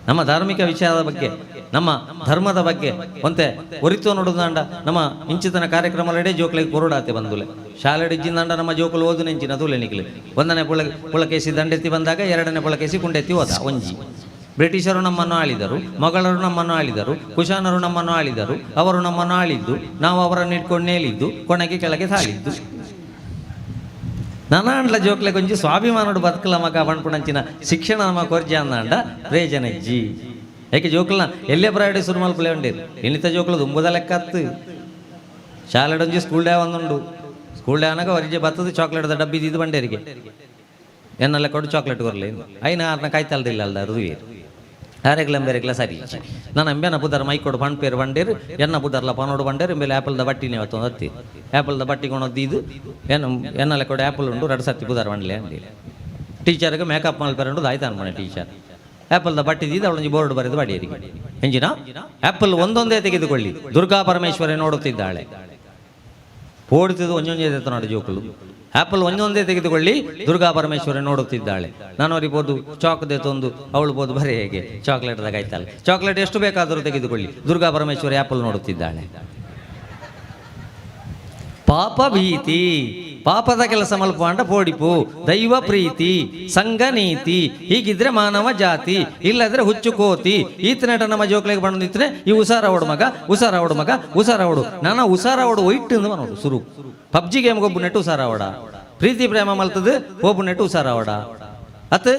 ನಮ್ಮ ಧಾರ್ಮಿಕ ವಿಚಾರದ ಬಗ್ಗೆ, ನಮ್ಮ ಧರ್ಮದ ಬಗ್ಗೆ ಒಂತೆ ಒರಿತು ನೋಡುದಾಂಡ ನಮ್ಮ ಇಂಚಿತನ ಕಾರ್ಯಕ್ರಮಲೆಡೆ ಜೋಕ್ಲೆಗ್ ಕೊರಡಾತೆ ಬಂದುಲೆ. ಶಾಲೆಡ್ ಇಜ್ಜಿಂದಾಂಡ ನಮ್ಮ ಜೋಕುಲು ಓದು ನೆಂಚಿನ ತೂಲೆ ನಿಕ್ಲು. ಒಂದನೇ ಪುಳಕೇಸಿ ದಂಡೆತ್ತಿ ಬಂದಾಗ ಎರಡನೇ ಪುಳಕೇಸಿ ಕುಂಡೆತ್ತಿ ಹೋದ. ಒಂಜಿ ಬ್ರಿಟಿಷರು ನಮ್ಮನ್ನು ಆಳಿದರು, ಮೊಘಲರು ನಮ್ಮನ್ನು ಆಳಿದರು, ಕುಶಾನರು ನಮ್ಮನ್ನು ಆಳಿದರು. ಅವರು ನಮ್ಮನ್ನು ಆಳಿದ್ದು, ನಾವು ಅವರನ್ನು ಇಟ್ಕೊಂಡು ನೇಲಿದ್ದು, ಕೊನೆಗೆ ಕೆಳಗೆ ತಾಳಿದ್ದು. ನನಾಂಡ್ಲ ಜೋಕ್ಲೆ ಕೊಂಚ ಸ್ವಾಭಿಮಾನೋಡು ಬದುಕಲ ಮಗ ಪಣ್ಪುಣಂಚಿನ ಶಿಕ್ಷಣ ನಮ್ಮ ಕೊರ್ಜ ಅಂದಾಂಡ ಪ್ರಯೋಜನ ಇಜ್ಜಿ. ಏಕೆ ಜೋಕ್ಲನ ಎಲ್ಲೇ ಪ್ರೈವೇಟ್ ಶುರು ಮಲ್ಪಲೆ ಉಂಡೇರು. ಇನ್ನಿತ ಜೋಕ್ಲು ದುಂಬುದ ಲೆಕ್ಕತ್ತು. ಶಾಲೆಡೊಂಜಿ ಸ್ಕೂಲ್ ಡೇ ಒಂದುಂಡು. ಸ್ಕೂಲ್ ಡೇ ಅನಗ ಒರಿಜೆ ಬತ್ತದ ಚಾಕ್ಲೇಟ್ದ ಡಬ್ಬಿ ಇದ್ದು ಬಂಡೇರಿಗೆ ಎನ್ನೆಲ್ಲ ಕೊಡು, ಚಾಕ್ಲೇಟ್ ಕೊರ್ಲಿ. ಐನ ಆರ್ನ ಕಾಯ್ತಲ್ದಿಲ್ಲ ಅಲ್ದ ರುವಿಯರು ಆರೆಗ್ಲ ಬೇರೆಗ್ಲ ಸರಿ. ನಾನು ಅಂಬೆನ ಪುದರ್ ಮೈಕೊಡು ಪಣ್ಪೇರು ಬಂಡೇರು, ಎನ್ನ ಪುದರ್ಲ ಪನೋಡು ಬಂಡೇರು. ಇಂಬೆಲೆ ಆ್ಯಪಲ್ದ ಬಟ್ಟಿನೇ ಅವತ್ತೊಂದು ಹತ್ತಿ ಆ್ಯಪಲ್ದ ಬಟ್ಟಿ ಕೊಣದ್ದು ಇದು ಏನು ಎನ್ನಲೆ ಕೊಡು ಆ್ಯಪಲ್ ಉಂಡು. ಎರಡು ಸತಿ ಪುದರ್ ಬಂಡ್ಲೆ ಅಂಡಿ. ಟೀಚರ್ಗೆ ಮೇಕಪ್ ಮಲ್ಪೆರಂಡು ಆಯ್ತು ಅನ್ಮನೆ. ಟೀಚರ್ ಆ್ಯಪಲ್ದ ಬಟ್ಟಿ ಇದ್ದು ಅವಳೊಂಜಿ ಬೋರ್ಡ್ ಬರೆದು ಬಡಿಯರಿಗೆ ಎಂಜಿನ ಆ್ಯಪಲ್ ಒಂದೊಂದೇ ತೆಗೆದುಕೊಳ್ಳಿ, ದುರ್ಗಾ ಪರಮೇಶ್ವರಿ ನೋಡುತ್ತಿದ್ದಾಳೆ. ಪೋಡ್ತಿದ್ದು ಒಂಜೊಂಜೇ ನೋಡಿ ಜೋಕುಲು. ಆ್ಯಪಲ್ ಒಂದೊಂದೇ ತೆಗೆದುಕೊಳ್ಳಿ, ದುರ್ಗಾ ಪರಮೇಶ್ವರಿ ನೋಡುತ್ತಿದ್ದಾಳೆ. ನಾನು ಅವ್ರಿಗೆ ಬೋದು ಚಾಕ್ ತಂದು ಅವಳು ಬೋದು ಬರೀ ಹೇಗೆ ಚಾಕ್ಲೇಟ್ದಾಗ ಆಯ್ತಲ್ಲ. ಚಾಕ್ಲೇಟ್ ಎಷ್ಟು ಬೇಕಾದರೂ ತೆಗೆದುಕೊಳ್ಳಿ, ದುರ್ಗಾ ಪರಮೇಶ್ವರಿ ಆ್ಯಪಲ್ ನೋಡುತ್ತಿದ್ದಾಳೆ. ಪಾಪ ಭೀತಿ, ಪಾಪದ ಕೆಲಸ ಮಲ್ಪಾಂಡ ಪೋಡಿಪು. ದೈವ ಪ್ರೀತಿ, ಸಂಘ ನೀತಿ, ಹೀಗಿದ್ರೆ ಮಾನವ ಜಾತಿ, ಇಲ್ಲದ್ರೆ ಹುಚ್ಚು ಕೋತಿ. ಈತನೇಟ ನಮ್ಮ ಜೋಕ್ಲೆಗೆ ಬಂದಿದ್ರೆ ಈ ಹುಷಾರವಡು ಮಗ, ಹುಷಾರವಡು ಮಗ, ಹುಷಾರವಡು. ನಾನು ಹುಷಾರವಡು ಒಯ್ಟ್ ನೋಡು. ಸುರು ಪಬ್ಜಿ ಗೇಮ್ ಗೊಬ್ಬು ನೆಟ್ಟು ಹುಷಾರವಡ, ಪ್ರೀತಿ ಪ್ರೇಮ ಮಲ್ತದು ಹೋಬು ನೆಟ್ಟು ಹುಷಾರವಡ, ಅತ್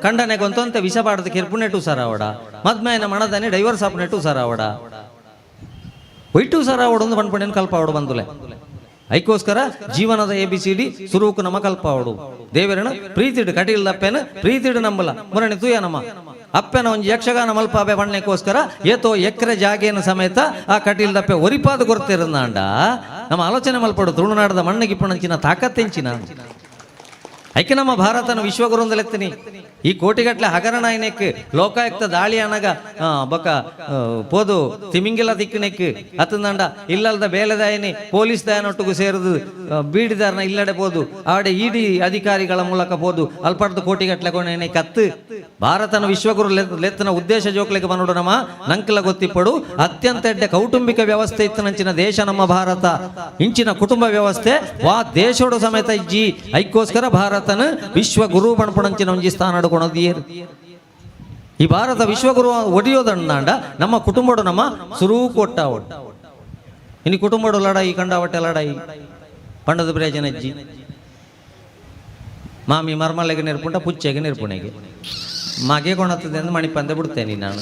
ಕಂಡನೆಗೆ ಒಂತೊಂತೆ ವಿಷ ಪಾಡದ ಕಿರ್ಪು ನೆಟ್ಟು ಹುಷಾರವಡ, ಮದ್ಮೇನ ಮಣದಾನೆ ಡೈವರ್ಸ್ ಆಪ್ ನೆಟ್ಟು ಹುಷಾರವಡ, ಒಯ್ಟು ಹುಷಾರವಡು ಒಂದು ಪಣ್ಪಣ್ಣನ ಕಲ್ಪಾವಡು ಬಂದುಲೆ. ಐಕೋಸ್ಕರ ಜೀವನದ ಎ ಬಿ ಸಿ ಡಿ ಸುರುಕು ನಮ್ಮ ಕಲ್ಪಾವಡು. ದೇವರನ ಪ್ರೀತಿಡು ಕಟೀಲ್ದಪ್ಪೆನ ಪ್ರೀತಿಡು ನಂಬಲ ಮುರಣಿ ತೂಯ. ನಮ್ಮ ಅಪ್ಪೆನ ಒಂಜಿ ಯಕ್ಷಗಾನ ಮಲ್ಪಾಬೆ ಬಣ್ಣಕ್ಕೋಸ್ಕರ ಏತೋ ಎಕರೆ ಜಾಗೇನ ಸಮೇತ ಆ ಕಟೀಲ್ದಪ್ಪೆ ಒರಿಪಾದ ಕೊರ್ತಿರಂದಾಂಡ ನಮ್ಮ ಆಲೋಚನೆ ಮಲ್ಪಡು. ತುಳುನಾಡದ ಮಣ್ಣಿಗೆ ಪಣಂಚಿನ ತಾಕತ್ತೆಂಚಿನ ಐಕೆ ನಮ್ಮ ಭಾರತನ ವಿಶ್ವಗುರುಂದಲೆತ್ತನಿ. ಈ ಕೋಟಿಗಟ್ಟಲೆ ಹಗರಣ ಐನೆಕ್ ಲೋಕಾಯುಕ್ತ ದಾಳಿ ಅನಗ ಬೊಕ ಪೋದು ತಿಮಿಂಗಿಲ ದಿಕ್ಕಿನೆಕ್ ಅತ್ತಂದಂಡ ಇಲ್ಲಲ್ದ ಬೇಲೆದಾಯನಿ ಪೊಲೀಸ್ ದಾಯನೊಟ್ಟಿಗೂ ಸೇರಿದು ಬೀಡಿದಾರನ ಇಲ್ಲಡೆ ಪೋದು ಆಡೆ ಇಡಿ ಅಧಿಕಾರಿಗಳ ಮೂಲಕ ಪೋದು ಅಲ್ಪಡ್ದು ಕೋಟಿಗಟ್ಟಲೆ ಕೊನೆ ಕತ್ತು ಭಾರತನ ವಿಶ್ವಗುರು ಲೆತ್ತನ ಉದ್ದೇಶ ಜೋಕ್ಲೆಗೆ ಬನ್ನೋಡು ನಮ್ಮ ನಂಕಲ ಗೊತ್ತಿಪ್ಪಡು ಅತ್ಯಂತ ಎಡ್ಡೆ ಕೌಟುಂಬಿಕ ವ್ಯವಸ್ಥೆ ಇತ್ತನಂಚಿನ ದೇಶ ನಮ್ಮ ಭಾರತ. ಇಂಚಿನ ಕುಟುಂಬ ವ್ಯವಸ್ಥೆ ವಾ ದೇಶೋಡು ಸಮೇತ ಇಜ್ಜಿ. ಐಕ್ಕೋಸ್ಕರ ಭಾರತನ ವಿಶ್ವಗುರು ಪಣಪಣಂಚಿನ ಒಂಜಿ ಸ್ಥಾನ ಕೊಣದಿಯೇರು. ಈ ಭಾರತ ವಿಶ್ವಗುರು ಒಡಿಯೋದಂಡ ನಮ್ಮ ಕುಟುಂಬಡು ನಮ್ಮ ಸುರು ಕೊಟ್ಟ ಇನ್ನು ಕುಟುಂಬಡು ಲಡಾಯಿ ಕಂಡಾವಟ್ಟೆ ಲಡಾಯಿ ಪಂಡದ ಪ್ರಯೋಜನ ಅಜ್ಜಿ ಮಾಮಿ ಮರ್ಮಲೆಗೆ ನೆರ್ಪುಂಟ ಪುಚ್ಚೆಗೆ ನೆರ್ಪುಣೆಗೆ ಮಗೆ ಕೊಣತ್ತದೆ ಅಂದ್ರೆ ಮಣಿಪಂದೆ ಬಿಡ್ತೇನೆ ನಾನು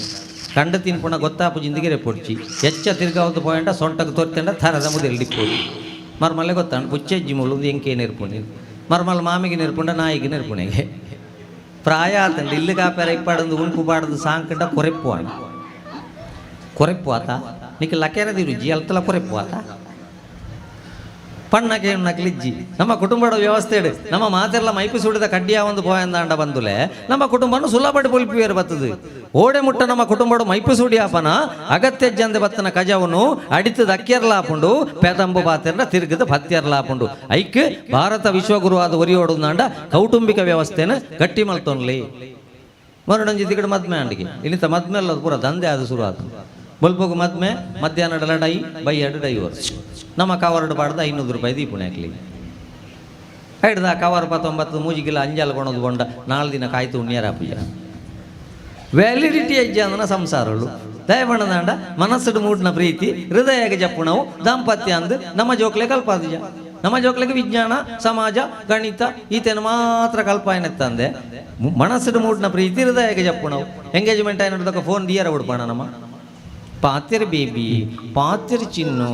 ಕಂಡು ತಿನ್ಪುಣ ಗೊತ್ತಾಪು ಜಿಂದಿಗೆ ರೆಪೊಡ್ಚಿ ಎಚ್ಚ ತಿರ್ಗಾವತ್ತು ಪೋಯಂಟ ಸೊಂಟಕ್ಕೆ ತೊರ್ತಂಡ ಥರದ ಮುದಿಲ್ ಡಿಪ್ಪೋಡು ಮರ್ಮಲೆ ಗೊತ್ತಾಂಡು ಪುಚ್ಚೆಜ್ಜಿ ಮುಳ್ಳು ಎಂಕೆ ನೆರ್ಪುಣಿ ಮರ್ಮಲ್ ಮಾಮಿಗೆ ನೆರ್ಪುಂಡ ನಾಯಿಗೆ ನೆರ್ಪುಣೆಗೆ ಪ್ರಾಯ ಆತಂಡು ಇಲ್ಲು ಕಾಪೆರ ಇಪ್ಪಾಡಂದು ಉಂಪು ಬಾಡದು ಸಾಂಕಂಡ ಕೊರೆಪ್ಪು ಆಣ ಕೊರೆಪ್ಪು ಆತ ನಿಕ್ ಲಕೆರದಿ ರುಜಿ ಅಲ್ತಲ ಕೊರೆಪ್ಪು ಆತ ಪಣ್ಣಕ್ಕೆ ನಕ್ಲಿಜ್ಜಿ ನಮ್ಮ ಕುಟುಂಬದ ವ್ಯವಸ್ಥೆ ನಮ್ಮ ಮಾತೆಲ್ಲ ಮೈಪು ಸುಡಿದ ಕಡ್ಡಿಯ ಒಂದು ಪೋಯಂದಾಂಡ ಬಂದುಲೆ ನಮ್ಮ ಕುಟುಂಬನು ಸುಲಭ ಪೊಲ್ಪಿವೇರು ಬರ್ತದೆ. ಓಡೆ ಮುಟ್ಟ ನಮ್ಮ ಕುಟುಂಬಡು ಮೈಪು ಸುಡಿಯಾಪನ ಅಗತ್ಯ ಜಂದೆ ಬತ್ತನ ಕಜವನು ಅಡಿತದ ಅಕ್ಕಿಯರ್ಲಾಪುಂಡು ಪೆದಂಬು ಪಾತೆರ್ನ ತಿರುಗದ ಪತ್ಯರ್ಲಾಪುಂಡು ಐಕ್ ಭಾರತ ವಿಶ್ವಗುರುವಾದ ಒರಿಯೋಡುಂದಾಂಡ ಕೌಟುಂಬಿಕ ವ್ಯವಸ್ಥೆನ ಗಟ್ಟಿ ಮಲ್ತೊನ್ಲಿ. ಮರುಡಂಜಿ ತಿಗಡ ಮದ್ಮೆ ಅಂಡಿಗೆ ಇಲ್ಲಿಂತ ಮದ್ಮೆ ಅಲ್ಲ ಪೂರ ದಂಧೆ ಅದು ಶುರು ಆತು. ಬಲ್ಪೋಗು ಮದ್ಮೆ ಮಧ್ಯಾಹ್ನ ಲಡಾಯಿ ಬೈಯಾಡು ಡೈವರ್ಸ್ ನಮ್ಮ ಕವರ್ಡು ಬಾಡ್ದು 500 ರೂಪಾಯಿ ದೀಪುಣೆ ಹಾಕ್ಲಿ ಹಿಡ್ದ ಕವರ್ 19 ಮೂಜಿಗಿಲ್ಲ ಅಂಜಲ್ ಕೊಣದು ಬೊಂಡ 4 ದಿನ ಕಾಯ್ತು ಉಣ್ಣಿಯರ ಪೂಜ ವ್ಯಾಲಿಡಿಟಿ ಅಜ್ಜ ಅಂದನ ಸಂಸಾರಳು ದಯಬಣ್ಣದಾಂಡ ಮನಸ್ಸುಡು ಮೂಡ್ನ ಪ್ರೀತಿ ಹೃದಯಗೆ ಜಪ್ಪುಣವು ದಾಂಪತ್ಯ ಅಂದು ನಮ್ಮ ಜೋಕ್ಲೆ ಕಲ್ಪಾದಿಜ ನಮ್ಮ ಜೋಕ್ಲೆಗೆ ವಿಜ್ಞಾನ ಸಮಾಜ ಗಣಿತ ಈತನ ಮಾತ್ರ ಕಲ್ಪಾಯನೆತ್ತಂದೆ ಮನಸ್ಸುಡು ಮೂಡ್ನ ಪ್ರೀತಿ ಹೃದಯಗೆ ಜಪ್ಪುಣವು ಎಂಗೇಜ್ಮೆಂಟ್ అయినదొక ಫೋನ್ ದಿಯರ ಬಿಡ್ಪಾಣ ನಮ್ಮ ಪಾತೆರ್ ಬೇಬಿ ಪಾತೆರ್ ಚಿನ್ನು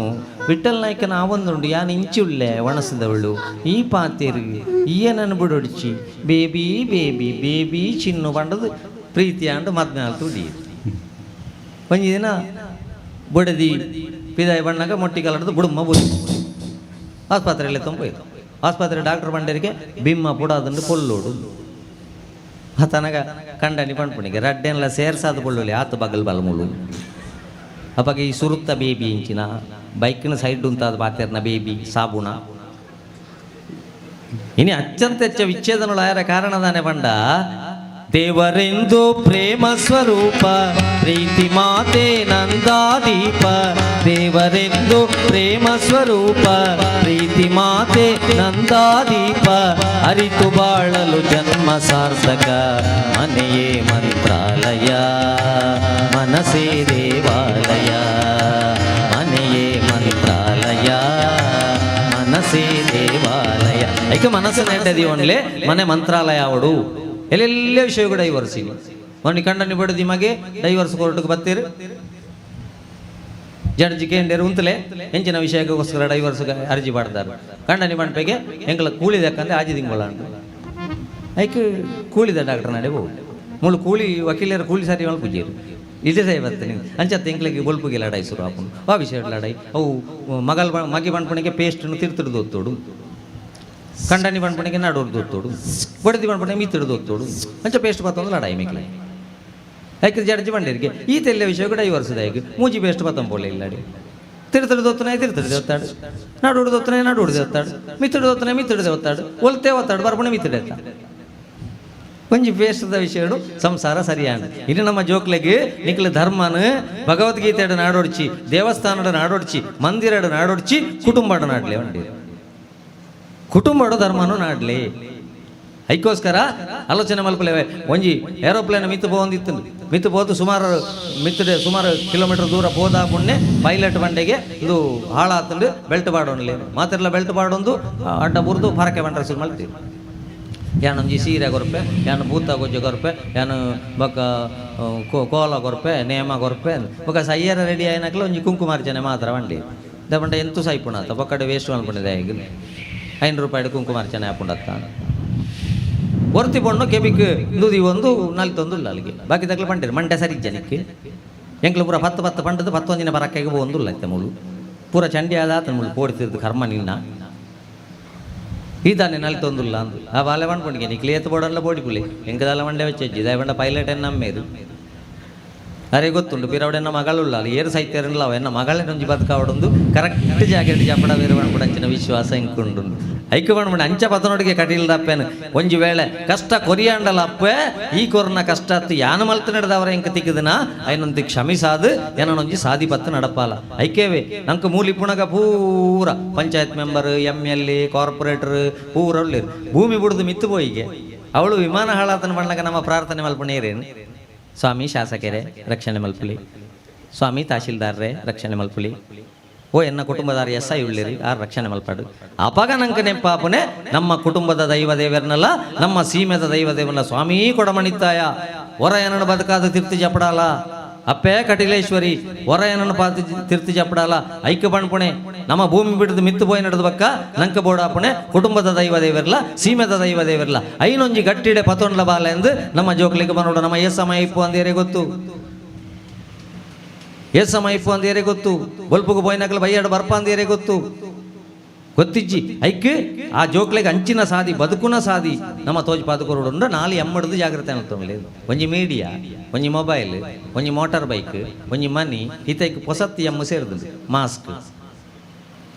ವಿಠಲ್ ನಾಯ್ಕನ ಆವೊಂದುಂಡು ಯಾನ್ ಇಂಚುಳ್ಳೆ ಒಣಸದವಳು ಈ ಪಾತೆರ್ ಈಯನನ್ನು ಬಿಡೊಡ್ಚಿ ಬೇಬಿ ಬೇಬಿ ಬೇಬಿ ಚಿನ್ನು ಬಂಡದು ಪ್ರೀತಿ ಅಂಡು ಮದ್ಮೆ ತುಡಿ ಒಂಜಿ ದಿನ ಬೊಡದಿ ಪಿದಾಯಿ ಬಣ್ಣಗ ಮೊಟ್ಟಿ ಕಲರ್ದು ಬುಡುಮ್ಮ ಬುಡಿ ಆಸ್ಪತ್ರೆಯಲ್ಲಿ ತಂಪೋಯ್ತು. ಆಸ್ಪತ್ರೆ ಡಾಕ್ಟರ್ ಬಂಡರಿಗೆ ಬಿಮ್ಮ ಪುಡಾದಂಡು ಪೊಲ್ಲೋಡು ತನಗ ಕಂಡನಿ ಪಣ್ಪುಣಿಗೆ ರಡ್ಡೆನ್ಲ ಸೇರ್ಸಾದ ಪೊಳ್ಳೊಲಿ ಆತು ಬಗಲ್ ಬಲಮುಳು ಅಪಗ ಈ ಸುರುತ್ತ ಬೇಬಿ ಇಂಚಿನ ಬೈಕ್ನ ಸೈಡ್ ಉಂತಾದ ಪಾತೆರ್ನ ಬೇಬಿ ಸಾಬುಣ ಇನಿ ಅತ್ಯಂತ ಹೆಚ್ಚ ವಿಚ್ಛೇದನಗಳು ಕಾರಣದಾನೆ ಬಂಡ ದೇವರೆಂದು ಪ್ರೇಮ ಸ್ವರೂಪ ಪ್ರೀತಿ ಮಾತೆ ನಂದಾದೀಪ ದೇವರೆಂದು ಪ್ರೇಮ ಸ್ವರೂಪ ಪ್ರೀತಿ ಮಾತೆ ನಂದಾದೀಪ ಅರಿತು ಬಾಳಲು ಜನ್ಮ ಸಾರ್ಥಕ ಮನೆಯೇ ಮಂತ್ರಾಲಯ ಮನಸೇ ದೇವಾಲಯ ಮನೆಯೇ ಮಂತ್ರಾಲಯ ಮನಸೇ ದೇವಾಲಯ. ಐಕ ಮನಸ್ಸು ನೆಟ್ಟದಿ ಒನ್ಲೆ ಮನೆ ಮಂತ್ರಾಲಯ ಅವಡು ಎಲ್ಲೆಲ್ಲ ವಿಷಯಗಳು ಡೈವರ್ಸ್ ಮೊನ್ನೆ ಕಂಡನಿ ಬಡದಿ ಮಗೆ ಡೈವರ್ಸ್ ಕೋರ್ಟ್ಗೆ ಬತ್ತೀರಿ ಜಡ್ಜ್ ಕೇಂದ್ರ ಉಂತಲೆ ಹೆಂಚಿನ ವಿಷಯಕ್ಕೋಸ್ಕರ ಡೈವರ್ಸ್ ಅರ್ಜಿ ಮಾಡ್ತಾರೆ. ಕಂಡನಿ ಮಂಟಪೆಗೆ ಎಂಕಲ ಕೂಲಿದಕ್ಕಂದ್ರೆ ಆಜಿ ತಿಂಗಳ ಐಕ್ ಕೂಲಿದ ಡಾಕ್ಟರ್ ನಡೆ ಹೋಗು ಮುಳು ಕೂಲಿ ವಕೀಲರ ಕೂಲಿ ಸಾರಿ ಒಳಗೆ ಪೂಜೆರು ಇದೇ ಸಾಯಿ ಬರ್ತೇನೆ ಅಂಚತ್ತೆ ಎಂಕ್ಲೆಗೆ ಬೊಲ್ಪುಗೆ ಲಡಾಯಿ ಶುರು ಆಪುಂಡು ಆ ವಿಷಯ ಲಡಾಯಿ ಅವು ಮಗಲ್ ಮಗಿ ಬಂಡ್ಪಣಿಗೆ ಪೇಸ್ಟನ್ನು ತಿರ್ತಿಡ್ದು ಹೊತ್ತೋಡು ಕಂಡನಿ ಬಂಡ್ಪಣಿಗೆ ನಡೋರ್ದು ಹೊತ್ತೋಡು ಬಡದಿ ಬಂಡ್ಪಣಿಗೆ ಮಿತ್ತಿಡ್ದು ಹೊತ್ತೋಡು ಅಂಚ ಪೇಸ್ಟ್ ಬತ್ತೊಂದು ಲಡಾಯಿ ಮೇಕ್ಲೆ ಯಾಕೆ ಜಡ್ಜ್ ಬಂಡೇರಿಗೆ ಈ ತೆಲ್ಲೆ ವಿಷಯ ಡೈವರ್ಸ್ ದಾಯಕ್ ಮೂಜಿ ಪೇಸ್ಟ್ ಬತ್ತಂಪೋಲೆ ಇಲ್ಲಾಡಿ ತಿರುತಿಡ್ದು ಹೊತ್ತನೆ ತಿರುತಿಡ್ದು ಹೊತ್ತಾಡು ನಡುಡ್ದು ಹೊತ್ತನೆ ನಡುಡ್ದು ಹೊತ್ತಾಡು ಮಿತ್ತಿಡ್ದು ಹೊತ್ತನೆ ಮಿತ್ತಿಡ್ದು ಹೊತ್ತಾಡು ಒಲ್ತೆ ಒತ್ತಾಡು ಬರ್ಪಣೆ ಮಿತ್ತಿಡೆತ್ತ ಒಂಜಿ ಪೇಸ್ಟದ ವಿಷಯಡು ಸಂಸಾರ ಸರಿಯಾನ. ಇನ್ನು ನಮ್ಮ ಜೋಕ್ಲೆಗೆ ನಿಕ್ಲ ಧರ್ಮನ ಭಗವದ್ಗೀತೆಡು ನಾಡೊಡ್ಚಿ ದೇವಸ್ಥಾನದ ನಾಡೊಡ್ಚಿ ಮಂದಿರಡು ನಾಡೊಡ್ಚಿ ಕುಟುಂಬಡು ನಾಡ್ಲೆ ಒಂಡಿ ಕುಟುಂಬಡು ಧರ್ಮನು ನಾಡ್ಲಿ. ಐಕ್ಕೋಸ್ಕರ ಆಲೋಚನೆ ಮಲ್ಪಲೇವೆ ಒಂಜಿ ಏರೋಪ್ಲೇನ್ ಮಿತ್ತು ಪೋಂದಿತ್ತು ಮಿತ್ತು ಪೋದು ಸುಮಾರು ಮಿತ್ತಡೆ ಸುಮಾರು ಕಿಲೋಮೀಟರ್ ದೂರ ಪೋದ ಪುಣ್ಯ ಪೈಲಟ್ ಬಂಡೆಗೆ ಇದು ಹಾಳಾತಂದು ಬೆಲ್ಟ್ ಬಾಡೋನ್ಲಿ ಮಾತೆಲ್ಲ ಬೆಲ್ಟ್ ಬಾಡೊಂದು ಅಡ್ಡ ಬುರ್ದು ಫರಕೆ ಬಂಡ್ರ ಶುರು ಮಲ್ತೀವಿ. ಯಾನೊಂಜಿ ಸೀರೆ ಕೊರ್ಪೆ ಯಾನು ಭೂತ ಗೊಜ್ಜು ಕೊರ್ಪೆ ಯಾನು ಬೊಕ್ಕ ಕೋಲ ಕೊರ್ಪೆ ನೇಮ ಕೊರ್ಪೆ ಬೊಕ್ಕ ಸಯ್ಯರ ರೆಡಿ ಆಯ್ನಕ್ಲ ಒಂಜಿ ಕುಂಕುಮಾರ್ಚನೆ ಮಾತ್ರ ಬಂಡಿ ದಪಂಡ ಎಂತು ಸೈಪುಣಾತ ಬೊಕ್ಕಡೆ ವೇಸ್ಟ್ ಮಲ್ಪುಂಡಿದೆ ಈಗ 5 ರೂಪಾಯಿ ಕುಂಕುಮಾರ್ಚನೆ ಆಪುಂಡತ್ತ ಒರ್ತಿ ಪೊಣ್ಣು ಕೆಬಿಕ್ ದೂದಿ ಒಂದು ನಾಲ್ತೊಂದು ಇಲ್ಲ ಅಲ್ಲಿಗೆ ಬಾಕಿ ತಗ್ಲ ಪಂಡಿರು ಮಂಡೆ ಸರಿ ಜನಕ್ಕೆ ಎಂಕ್ಲ ಪೂರ 10 10 ಪಂಡದು 10 ಒಂದಿನ ಬರಕ್ಕಾಗಿ ಒಂದುಲ್ಲ ಐತೆ ಮುಳು ಪೂರ ಚಂಡಿ ಆದ ಆತನ ಮುಳು ಪೋಡ್ತಿದ್ದು ಕರ್ಮ ನಿನ್ನ. ಈ ದಾನೆ ನಲ್ತೊಂದುಲ್ಲ ಅಂದು ಆ ಬಾಲೆ ಪಣ್ಪುಂಡಿಗೆ ನಿಕ್ಲಿ ಏತ್ ಬೋಡಲ್ಲ ಬೋಡಿ ಪುಲಿ ಎಂಕದಾಲ ಮಂಡೆ വെಚ್ಚಿ ದಾಯ ಪೈಲಟ್ ಎನ್ನ ನಮ್ಮೇರು ಅರೆ ಗೊತ್ತುಂಡು ಪಿರವಡೆನ್ನ ಮಗಳುಳ್ಳ ಏರು ಸೈತ್ಯರಲ್ಲ ಅವ ಎನ್ನ ಮಗಳನ್ನೊಂಜಿ ಬದುಕಾವಡೊಂದು ಕರೆಕ್ಟ್ ಜಾಕೆಟ್ ಜಪಡ ಬೇರೆ ಪಣ್ಪುಂಡು ವಿಶ್ವಾಸ ಇಂಕುಂಡು ಐಕ್ಯ ಪಣ್ಪುಂಡು ಅಂಚ ಪತನೊಡಿಗೆ ಕಟೀಲ್ದಪ್ಪೇನು ಒಂಜಿ ವೇಳೆ ಕಷ್ಟ ಕೊರಿಯಾಂಡಲ ಅಪ್ಪೆ ಈ ಕೊರ್ನ ಕಷ್ಟ ಅತ್ತು ಯಾನು ಮಲ್ತು ನಡೆದವರ ಎಂಕ ತಿಕ್ಕಿದನ ಐನೊಂದು ಕ್ಷಮಿಸಾದು ಏನೊಂಜಿ ಸಾದಿ ಪತ್ತು ನಡಪಾಲ ಐಕೇವೆ ನಂಗೆ ಮೂಲಿ ಪುಣಗ ಪೂರ panchayat member M L A corporator ಪೂರ ಉಳ್ಳೇರು ಭೂಮಿ ಬುಡ್ದು ಮಿತ್ತು ಪೋಯಿಗೆ ಅವಳು ವಿಮಾನ ಹಾಳಾತನ ಬಣ್ಣಗ ನಮ್ಮ ಪ್ರಾರ್ಥನೆ ಮಲ್ಪುಣೇರೇನು ಸ್ವಾಮಿ ಶಾಸಕರೇ ರಕ್ಷಣೆ ಮಲ್ಪುಲಿ, ಸ್ವಾಮಿ ತಹಶೀಲ್ದಾರ್ರೆ ರಕ್ಷಣೆ ಮಲ್ಪುಲಿ, ಓ ಎನ್ನ ಕುಟುಂಬದಾರ ಎಸ್ I ಉಳ್ಳಿರಿ ಆರ್ ರಕ್ಷಣೆ ಮಲ್ಪಾಡು. ಅಪಗ ನಂಕ ನೆಂಪಾಪುನೆ ನಮ್ಮ ಕುಟುಂಬದ ದೈವ ದೇವರನ್ನೆಲ್ಲ ನಮ್ಮ ಸೀಮೆದ ದೈವ ದೇವರನ್ನ ಸ್ವಾಮಿ ಕೊಡಮಣಿತ್ತಾಯ ಹೊರ ಏನನ್ನು ಬದುಕಾದ ತಿರ್ತಿ ಜಪಡಾಲ ಅಪ್ಪೇ ಕಟಿಲೇಶ್ವರಿ ಹೊರ ಏನನ್ನು ಪಾತಿ ತಿರ್ತಿ ಜಪಡಾಲ ಐಕ್ಯ ಬಣ್ಪುಣೆ ನಮ್ಮ ಭೂಮಿ ಬಿಡದು ಮಿತ್ತು ಪೋಯಿ ನಡೆದ ಬಕ್ಕ ನಂಕ ಬೋಡಾಪುಣೆ ಕುಟುಂಬದ ದೈವ ದೇವರ್ಲ ಸೀಮೆದ ದೈವ ದೇವರ್ಲ ಐನೊಂಜಿ ಗಟ್ಟಿಡೆ ಪತೊಂಡ್ಲ ಬಾಲ ಎಂದು ನಮ್ಮ ಜೋಕ್ಲಿಗೆ ಬನ್ನೋಡು. ನಮ್ಮ ಏ ಸಮಯ ಇಪ್ಪು ಅಂದೇರೆ ಗೊತ್ತು, ಏ ಸಮಯ ಇಪ್ಪು ಅಂದೇರೆ ಗೊತ್ತು, ಬೊಲ್ಪುಗು ಪೋಯಿನಕಲು ಬೈಯಾಡು ಬರ್ಪ ಅಂದೇರೆ ಗೊತ್ತು ಗೊತ್ತಿಜ್ಜಿ. ಐಕ್ ಆ ಜೋಕ್ಲೆಗ್ ಅಂಚಿನ ಸಾದಿ ಬದುಕುನ ಸಾದಿ ನಮ್ಮ ತೋಜ್ ಪಾದುಕೊರಡು ನಾಳೆ ಎಮ್ಮಡ್ದು ಜಾಗ್ರತೆ ಅನ್ತೊಂಗ್ಲೆ. ಒಂಜಿ ಮೀಡಿಯಾ, ಒಂಜಿ ಮೊಬೈಲ್, ಒಂಜಿ ಮೋಟಾರ್ ಬೈಕ್, ಒಂಜಿ ಮನಿ ಇತೈಕ್ ಪೊಸತ್ತಿ ಎಮ್ಮು ಸೇರಿದು ಮಾಸ್ಕ್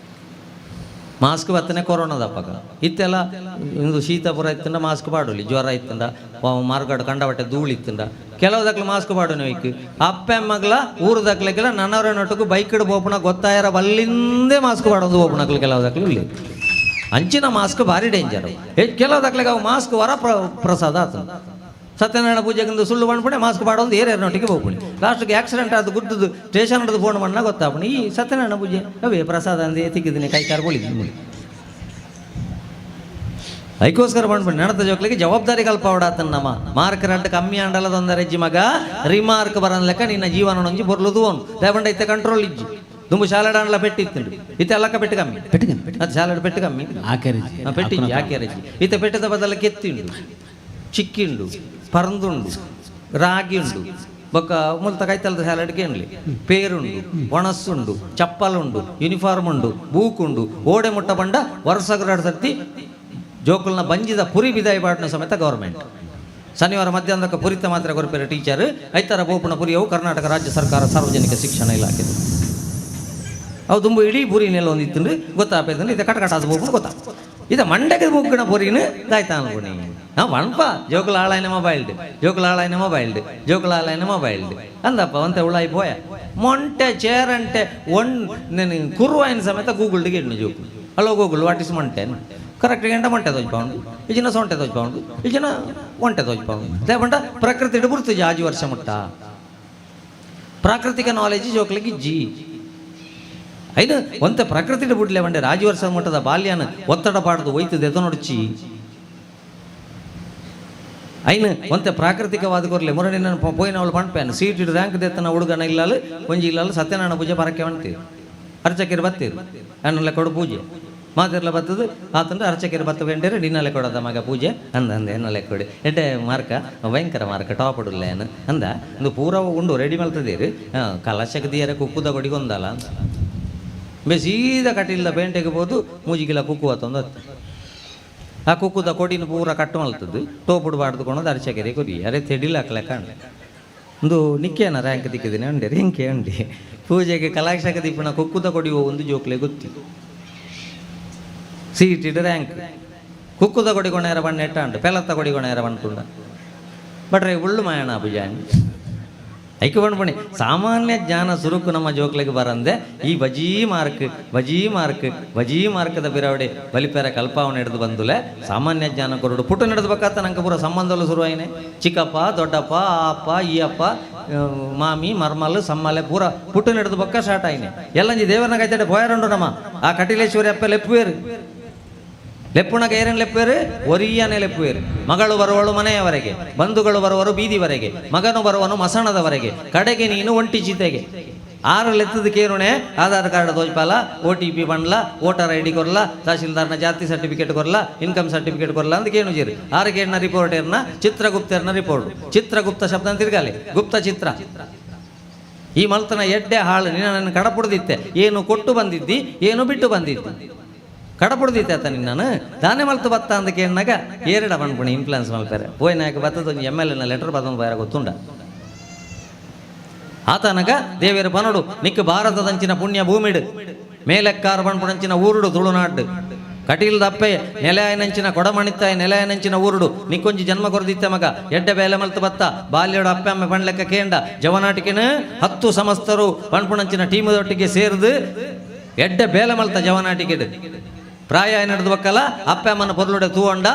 ಮಾಸ್ಕ್ ಬತ್ತನೆ ಕೊರೋನಾದಪ್ಪಗ ಇತ್ತೆಲ್ಲ ಇಂದು ಶೀತ ಪೂರ ಇತ್ತಂಡ ಮಾಸ್ಕ್ ಪಾಡೋಲಿ, ಜ್ವರ ಇತ್ತಂಡ ಮಾರ್ಗಡ್ ಕಂಡಬಟ್ಟೆ ಧೂಳು ಇತ್ತಂಡ ಕೆಲವು ದಕ್ಲು ಮಾಸ್ಕ್ ಪಾಡೋನಿ ಐಕ್ ಅಪ್ಪೆ ಮಗ್ಲ ಊರು ದಕ್ಲೆಗೆಲ್ಲ ನನ್ನವರ ನಟకు ಬೈಕ್ ಬೋಪುಣ ಗೊತ್ತಾಯರ ಬಲ್ಲಿಂದೇ ಮಾಸ್ಕ್ ಪಾಡೋದು ಬೋಪುಣಕ್ಲು ಕೆಲವು ದಕ್ಲು ಇಲ್ಲಿ ಅಂಚಿನ ಮಾಸ್ಕ್ ಭಾರಿ ಡೇಂಜರ್. ಕೆಲವು ದಕ್ಲೆಗೆ ಅವು ಮಾಸ್ಕ್ ವರ ಪ್ರಸಾದ ಆತ ಸತ್ಯನಾರಾಯಣ ಪೂಜೆಗಿಂದು ಸುಳ್ಳು ಬಂದ್ಬಿಟ್ಟೆ ಮಾಸ್ಕ್ ಪಾಡೋದು ಏರೇರು ನೊಟ್ಟಿಗೆ ಹೋಗ್ಬಿಡಿ. ಲಾಸ್ಟ್ಗೆ ಆಕ್ಸಿಡೆಂಟ್ ಆದ ಗುದ್ದದು ಸ್ಟೇಷನ್ ಹಿಡಿದು ಫೋನ್ ಮಾಡೋ ಗೊತ್ತಾಪಣಿ ಈ ಸತ್ಯನಾರಾಯಣ ಪೂಜೆ ಅವೇ ಪ್ರಸಾದ ಅಂದು ತಿಕ್ಕಿದ್ದೀನಿ ಕೈ ಕಾರು ಬೋಳಿದ್ದು. ಐಕೋಸ್ಕರ ಬಂದ್ಬಿಟ್ಟು ನಡತ ಜೋಕ್ಲಿಗೆ ಜವಾಬ್ದಾರಿ ಕಲ್ಪವಡಾತನ ನಮ್ಮ ಮಾರ್ಕ್ ರಡ್ಡು ಕಮ್ಮಿ ಅಂಡಲ ತೊಂದರೆ ಮಗ ರಿಮಾರ್ಕ್ ಬರನ್ ಲೆಕ್ಕ ನಿನ್ನ ಜೀವನ ಒಂಜಿ ಬೊರ್ಲುದು ಅವನು ದೇವಂಡ ಇತ್ತೆ ಕಂಟ್ರೋಲ್ ಇಜ್ಜಿ ದುಂಬು ಶಾಲೆಡ್ ಅಂಡ್ಲ ಪೆಟ್ಟಿತ್ತು ಇತ್ತೆ ಅಲ್ಲಕ್ಕ ಪೆಟ್ಟು ಕಮ್ಮಿ ಅದು ಶಾಲೆಡ್ ಪೆಟ್ಟು ಕಮ್ಮಿ ಪೆಟ್ಟಿಜ್ಜಿ ಆಕೆರಜ್ಜಿ ಇತ್ತೆ ಪೆಟ್ಟದ ಬದಲ ಕೆತ್ತಿಂಡು ಚಿಕ್ಕಿಂಡು ಪರಂದುಂಡು ರಾಗಿ ಉಂಡು ಬೊಕ್ಕ ಮುಲ್ತ ಕೈತಲ್ದ ಸ್ಯಾಲಡ್ಗೆ ಏನ್ಲಿ ಪೇರುಂಡು ಒಣಸ್ಸುಂಡು ಚಪ್ಪಲುಂಡು ಯೂನಿಫಾರ್ಮ್ ಉಂಡು ಬೂಕುಂಡು ಓಡೆ ಮುಟ್ಟ ಬಂಡ ವರ್ಷ ಸರ್ತಿ ಜೋಕುಲ್ನ ಬಂಜಿದ ಪುರಿ ಬಿದಾಯಿ ಬಾಡಿನ ಸಮೇತ ಗೌರ್ಮೆಂಟ್ ಶನಿವಾರ ಮಧ್ಯಾಹ್ನಕ್ಕೆ ಪುರಿತ ಮಾತ್ರ ಕೊರಪೇರ ಟೀಚರ್ ಐತರ ಬೋಪುಣ ಪುರಿಯವು ಕರ್ನಾಟಕ ರಾಜ್ಯ ಸರ್ಕಾರ ಸಾರ್ವಜನಿಕ ಶಿಕ್ಷಣ ಇಲಾಖೆ ಅವು ತುಂಬ ಇಡೀ ಪುರಿ ನೆಲ ಒಂದಿತ್ತು ಗೊತ್ತಾಪೈತಂದ್ರೆ ಇದು ಕಟ ಕಟಾದ ಬೋಪುಣ ಗೊತ್ತಾ ಇದು ಮಂಡಕ್ಕೆ ಮುಗ್ಗಣ ಪುರಿನ ದಾಯ್ತಾ ಅನ್ಕೊಣಿ ನಾ ವಣ್ಪ ಜೋಕುಲ ಹಾಳಾಯ್ನ ಮೊಬೈಲ್ಡ್ ಜೋಕುಲ ಹಾಳಾಯ್ನ ಮೊಬೈಲ್ಡ್ ಜೋಕುಲ ಹಾಳಾಯ್ನ ಮೊಬೈಲ್ಡ್ ಅಂದಪ್ಪ ಒಂತೆ ಉಳಾಯಿ ಪೋಯ ಮೊಂಟೆ ಚೇರಂಟೆ ಒನ್ నేను ಕುರುವಾಯಿನ ಸಮೇತ ಗೂಗಲ್ಗೆ ಇಡ್ನು joke hello Google what is ಮೊಂಟೆ ಕರೆಕ್ಟ್ ಗಂಟ ಮೊಂಟೆ ತೋಜ್ಪೌಂಡು ಈ ಜನ ಸೊಂಟೆ ತೋಜ್ಪೌಂಡು ಈ ಜನ ಒಂಟೆ ತೋಜ್ಪೌಂಡು ದೇಪಂಡ ಪ್ರಕೃತಿ ಹಿಡ್ಬುಡ್ತು ಜಾಜಿ ವರ್ಷ ಮುಟ್ಟ ಪ್ರಾಕೃತಿಕ ನಾಲೆಜ್ ಜೋಕ್ಲಿಗೆ ಜಿ ಐದು ಒಂತೆ ಪ್ರಕೃತಿ ಬಿಡ್ಲೆ ಬಂಡೆ ರಾಜಿ ವರ್ಷ ಮುಟ್ಟದ ಬಾಲ್ಯನ ಒತ್ತಡ ಪಾಡ್ದು ಒಯ್ತದೆ ಎದನೊಡ್ಚಿ ಐನು ಒಂತೆ ಪ್ರಾಕೃತಿಕವಾದ ಕೊರ್ಲೆ ಮುರಳಿ ನಾನು ಪೋಯಿನ ಅವಳು ಪಣ್ಪೇನು ಸೀಟ್ ಇಡು ರ್ಯಾಂಕ್ ದೆತ್ತನ ಹುಡುಗನ ಇಲ್ಲಲು ಒಂಜಿ ಇಲ್ಲಲು ಸತ್ಯನಾರಾಯಣ ಪೂಜೆ ಪರಕ್ಕೆ ಅಂತೀರಿ ಅರ್ಚಕಿರು ಬತ್ತೀರು ಅಣ್ಣಲೆ ಕೊಡು ಪೂಜೆ ಮಾತಿರ್ಲ ಬತ್ತದು ಆತಂದ್ರೆ ಅರ್ಚಕಿರು ಬತ್ತ ಬೆಂಡೇರು ನಿನ್ನಲೆ ಕೊಡೋದ ಮಗ ಪೂಜೆ ಅಂದ ಅಂದ ಎನ್ನಲೆ ಕೊಡಿ ಎಡ್ಡೆ ಮಾರ್ಕ ಭಯಂಕರ ಮಾರ್ಕ ಟಾಪ್ ಏನು ಅಂದ ಒಂದು ಪೂರ ಉಂಡು ರೆಡಿ ಮಲ್ತದೀರಿ ಕಲಶಕ್ಕೆ ದಿಯರೆ ಕುಕ್ಕುದ ಕೊಡಿಗೊಂದಲ್ಲ ಅಂತ ಬೇ ಸೀದಾ ಕಟೀಲ್ದ ಪೇಂಟೆಗೆ ಹೋದು ಮೂಜಿಗಿಲ ಕುಕ್ಕು ಆತೊಂದು ಅತ್ತು ಆ ಕುಕ್ಕುದ ಕೊಡಿನ ಪೂರ ಕಟ್ಟು ಮಲ್ತದ್ದು ಟೋಪುಡು ಬಾಡ್ದುಕೊಂಡು ಅರ್ಚಕೆರೆ ಕೊರಿ ಅರೆ ತೆಡಿಲ್ ಹಾಕ್ಲೆ ಕಾಣ ಒಂದು ನಿಕ್ಕೇನ ರ್ಯಾಂಕ್ ತಿಕ್ಕಿದ್ದೀನಿ ಉಂಡೆ ರಿಂಕೆ ಉಂಡೆ ಪೂಜೆಗೆ ಕಲಾಕ್ಷಕ ದೀಪನ ಕುಕ್ಕುದ ಕೊಡಿಯುವ ಒಂದು ಜೋಕ್ಲೆ ಗೊತ್ತಿ ಸೀಟಿಡ್ ರ್ಯಾಂಕ್ ಕುಕ್ಕುದ ಕೊಡಿಕೊಣೇರ ಬಣ್ಣ ಎಟ್ಟಾಂಡು ಪೆಲತ್ತ ಕೊಡಿಕೊಣೇರ ಬಣ್ತುಂಡ ಬಟ್ರೆ ಉಳ್ಳು ಮಾಯಣ ಪೂಜಾನಿ ಐಕೆ ಬಣ್ಪಣಿ ಸಾಮಾನ್ಯ ಜ್ಞಾನ ಸುರುಕು ನಮ್ಮ ಜೋಕ್ಲೆಗೆ ಬರಂದೆ ಈ ಬಜೀ ಮಾರ್ಕ್ ಬಜೀ ಮಾರ್ಕ್ ಬಜೀ ಮಾರ್ಕದ ಬಿರವಡೆ ಬಲಿಪೆರ ಕಲ್ಪಾವಣೆ ಹಿಡಿದು ಬಂದುಲೆ ಸಾಮಾನ್ಯ ಜ್ಞಾನ ಕೊರಡು ಪುಟ್ಟು ನಡೆದು ಬೇಕಾತ ನಂಗೆ ಪೂರ ಸಂಬಂಧಗಳು ಶುರುವಾಯಿನೆ ಚಿಕ್ಕಪ್ಪ ದೊಡ್ಡಪ್ಪ ಆ ಅಪ್ಪ ಈ ಅಪ್ಪ ಮಾಮಿ ಮರ್ಮಲ್ ಸಮ್ಮಲೆ ಪೂರ ಪುಟ್ಟು ನಡೆದು ಬಕ್ಕ ಸ್ಟಾರ್ಟ್ ಆಯ್ನೆ ಎಲ್ಲಂಜಿ ದೇವರನ್ನ ಕೈತಡೆ ಪೋಯರಂಡು ನಮ್ಮ ಆ ಕಟಿಲೇಶ್ವರಿ ಅಪ್ಪ ಲೆಪ್ಪುವೇರು ಲೆಪ್ಪುಣಗ ಏರೇನು ಲೆಪ್ಪುವೇರು ಒರಿಯನೆ ಲೆಪ್ಪುವೇರು ಮಗಳು ಬರುವಳು ಮನೆಯವರೆಗೆ ಬಂಧುಗಳು ಬರುವರು ಬೀದಿವರೆಗೆ ಮಗನು ಬರುವನು ಮಸಣದವರೆಗೆ ಕಡೆಗೆ ನೀನು ಒಂಟಿ ಚಿತೆಗೆ ಆರು ಲೆತ್ತದ ಕೇರುಣೆ ಆಧಾರ್ ಕಾರ್ಡ್ ತೋಜ್ಪಾಲ ಓ ಟಿ ಪಿ ಬಂಡ್ಲ ವೋಟರ್ I D ಕೊರ್ಲ ತಹಶೀಲ್ದಾರ್ನ ಜಾತಿ ಸರ್ಟಿಫಿಕೇಟ್ ಕೊರ್ಲ ಇನ್ಕಮ್ ಸರ್ಟಿಫಿಕೇಟ್ ಕೊರ್ಲ ಅಂತ ಕೇಣು ಜೀರಿ ಆರು ಕೇಳಿನ ರಿಪೋರ್ಟ್ ಏರ್ನ ಚಿತ್ರಗುಪ್ತರ್ನ ರಿಪೋರ್ಟ್ ಚಿತ್ರಗುಪ್ತ ಶಬ್ದ ಅಂತ ತಿರ್ಗಾಲಿ ಗುಪ್ತ ಚಿತ್ರ ಈ ಮಲ್ತನ ಎಡ್ಡೆ ಹಾಳು ನಿನ್ನ ನನ್ನ ಕಡಪುಡ್ದಿತ್ತೆ ಏನು ಕೊಟ್ಟು ಬಂದಿದ್ದಿ ಏನು ಬಿಟ್ಟು ಬಂದಿದ್ದಿ. ಕಡಪುಡ್ದಿತ್ತೆ ನಿನ್ನನು ದಾನೆ ಮಲ್ತು ಬತ್ತ ಅಂದ ಕೇಳಿನಾಗ ಏರಡ ಪನ್ಪುಣಿ ಇನ್ಫ್ಲುಯೆನ್ಸ್ ಮಲ್ಪೆರೆ ಪೋಯಿನಾಗ ಬತ್ತದ ಒಂಜಿ ಎಮ್ ಎಲ್ ಎನ ಲೆಟರ್ ಬತ್ತೊಂದು ಬೈರ ಗೊತ್ತುಂಡ. ಆತನಗ ದೇವೇರ ಪನೋಡು ನಿಕ್ಕು ಭಾರತದಂಚಿನ ಪುಣ್ಯ ಭೂಮಿಡು ಮೇಲೆಕ್ಕಾರ ಪನ್ಪುಣಂಚಿನ ಊರುಡು ತುಳುನಾಡು ಕಟೀಲ್ ದಪ್ಪೆ ನೆಲೆಯಾಯನಂಚಿನ ಕೊಡಮಣಿತ್ತಾಯ ನೆಲೆಯಾಯನಂಚಿನ ಊರುಡು ನಿಕ್ಕೊಂಜಿ ಜನ್ಮ ಕೊರದಿತ್ತೆ ಮಗ ಎಡ್ಡೆ ಬೇಲೆ ಮಲ್ತು ಬತ್ತ ಬಾಲ್ಯಡು ಅಪ್ಪೆ ಅಮ್ಮೆ ಪಣ್ಲೆಕ್ಕ ಕೇಂಡ ಜವನಾಟಿಕೆನ 10 ಸಮಸ್ತರು ಪಣ್ಪುಣಂಚಿನ ಟೀಮದೊಟ್ಟಿಗೆ ಸೇರಿದು ಎಡ್ಡೆ ಬೇಲೆ ಮಲ್ತ ಜವನಾಟಿಕೆಡು ಪ್ರಾಯ ನಡೆದು ಬಕ್ಕಲ್ಲ ಅಪ್ಪೆ ಅಮ್ಮನ ಪೊರ್ಲುಡೆ ತೂವಂಡ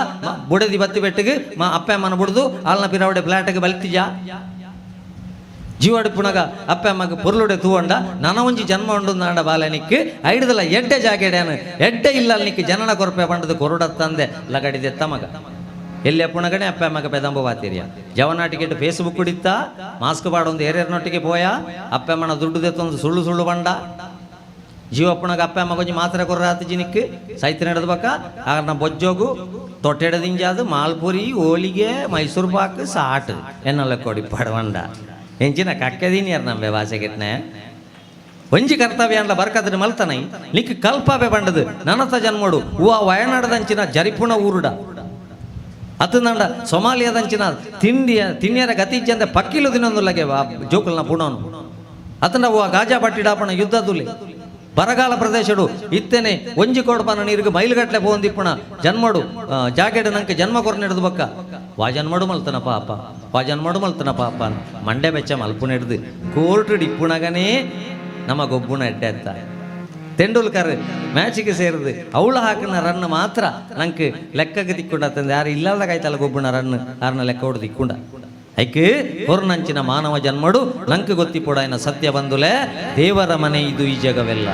ಬುಡದಿ ಬತ್ತಿ ಬೆಟ್ಟಿಗೆ ಮಾ ಅಪ್ಪೆ ಅಮ್ಮನ ಬುಡ್ದು ಆಲ್ನ ಪಿರಾವಡೆ ಫ್ಲಾಟಿಗೆ ಬಲ್ತಿಜ ಜೀವಾಡಿಪುಣಗ ಅಪ್ಪೆ ಅಮ್ಮಗ ಪೊರ್ಲುಡೆ ತೂವಂಡ ನನ ಒಂಜಿ ಜನ್ಮ ಉಂಡು ನಾಡ ಬಾಲನಿಕ್ ಐಡ್ದಲ ಎಡ್ಡೆ ಜಾಗೆಡ್ಯಾನು ಎಡ್ಡೆ ಇಲ್ಲ ನಿಕ್ ಜನನ ಕೊರಪೆ ಬಂಡದು ಕೊರಡತ್ತಂದೆ ಲಗಡಿದೆ ತಮಗ ಎಲ್ಲಿ ಅಪ್ಪುಣಗನೆ ಅಪ್ಪೆ ಅಮ್ಮಗ ಪೆದಂಬ ಬಾತಿರಿಯ ಜವನಾಟಿಕೆಟ್ ಫೇಸ್ಬುಕ್ ಕುಡಿತ್ತ ಮಾಸ್ಕ್ ಪಾಡೊಂದು ಏರೇರ್ನೊಟ್ಟಿಗೆ ಪೋಯ ಅಪ್ಪೆ ಅಮ್ಮನ ದುಡ್ಡು ದೆತ್ತೊಂದು ಸುಳ್ಳು ಸುಳ್ಳು ಬಂಡ ಜೀವಪ್ಪಣಗ ಅಪ್ಪ ಅಮ್ಮ ಕೊಂಚ ಮಾತ್ರ ಕೊರ್ರಾತು ಜಿನಿಕ್ ಸೈತ ನಡೆದ ಬಕ್ಕ ಆಗ ಬೊಜ್ಜೋಗು ತೊಟ್ಟೆಡದಿಂಜಾದು ಮಾಲ್ಪುರಿ ಹೋಳಿಗೆ ಮೈಸೂರು ಪಾಕ್ ಸಾಟ್ ಎನ್ನಲ್ಲ ಕೊಡಿ ಪಡವಂಡ ಎಂಚಿನ ಕಕ್ಕೆದೀನಿಯರ್ ನಂಬೆ ಭಾಷೆಗೆಟ್ನೆ ಒಂಜಿ ಕರ್ತವ್ಯ ಅಂಡ್ಲ ಬರ್ಕದ್ರೆ ಮಲ್ತನೈ ನಿಕ್ ಕಲ್ಪಾಬೆ ಬಂಡದು ನನತ ಜನ್ಮಡು ಹೂವ ವಯನಾಡದಂಚಿನ ಜರಿಪುಣ ಊರುಡ ಅತನಂಡ ಸೊಮಾಲಿಯಾದಂಚಿನ ತಿಂಡಿಯ ತಿನ್ನಿಯರ ಗತಿ ಇಜ್ಜಂದೆ ಪಕ್ಕಿಲು ದಿನೊಂದು ಜೋಕುಲ್ನ ಪುಣೋನು ಅತನ ಹೂವ ಗಾಜಾ ಬಟ್ಟಿಡಾಪಣ ಯುದ್ಧದುಲಿ ಬರಗಾಲ ಪ್ರದೇಶಡು ಇತ್ತೇನೆ ಒಂಜಿ ಕೋಡ್ಪನ ನೀರಿಗೆ ಮೈಲುಗಟ್ಲೆ ಪೋಂದಿಪ್ಪಣ ಜನ್ಮಡು ಜಾಕೆಟ್ ನಂಗೆ ಜನ್ಮ ಕೊರ ನಡೆದು ಬಕ್ಕ ವಾ ಜನ್ಮಡು ಮಲ್ತನ ಪಾಪ ವಾ ಜನ್ಮಡು ಮಲ್ತನ ಪಾಪ ಮಂಡೆ ಬೆಚ್ಚ ಮಲ್ಪು ನಡೆದು ಕೋರ್ಟ್ ಇಪ್ಪುಣಗನೇ ನಮ್ಮ ಗೊಬ್ಬುಣ ಎಡ್ಡೆ ಅತ್ತ ತೆಂಡೂಲ್ಕರ್ ಮ್ಯಾಚಿಗೆ ಸೇರಿದು ಅವಳು ಹಾಕಿನ ರನ್ ಮಾತ್ರ ನಂಗೆ ಲೆಕ್ಕಕ್ಕೆ ತಿಕ್ಕೊಂಡ ತಂದೆ ಯಾರು ಇಲ್ಲದ ಕಾಯ್ತಲ್ಲ ಗೊಬ್ಬುಣ ರನ್ ಯಾರನ್ನ ಲೆಕ್ಕ ಹೊಡೆದು ತಿಕ್ಕೊಂಡ ಐಕ್ ಹೊರ್ನಂಚಿನ ಮಾನವ ಜನ್ಮಡು ನಂಗೆ ಗೊತ್ತಿಪೊಡಾಯನ ಸತ್ಯ ಬಂದುಲೆ ದೇವರ ಮನೆ ಇದು ಈ ಜಗವೆಲ್ಲ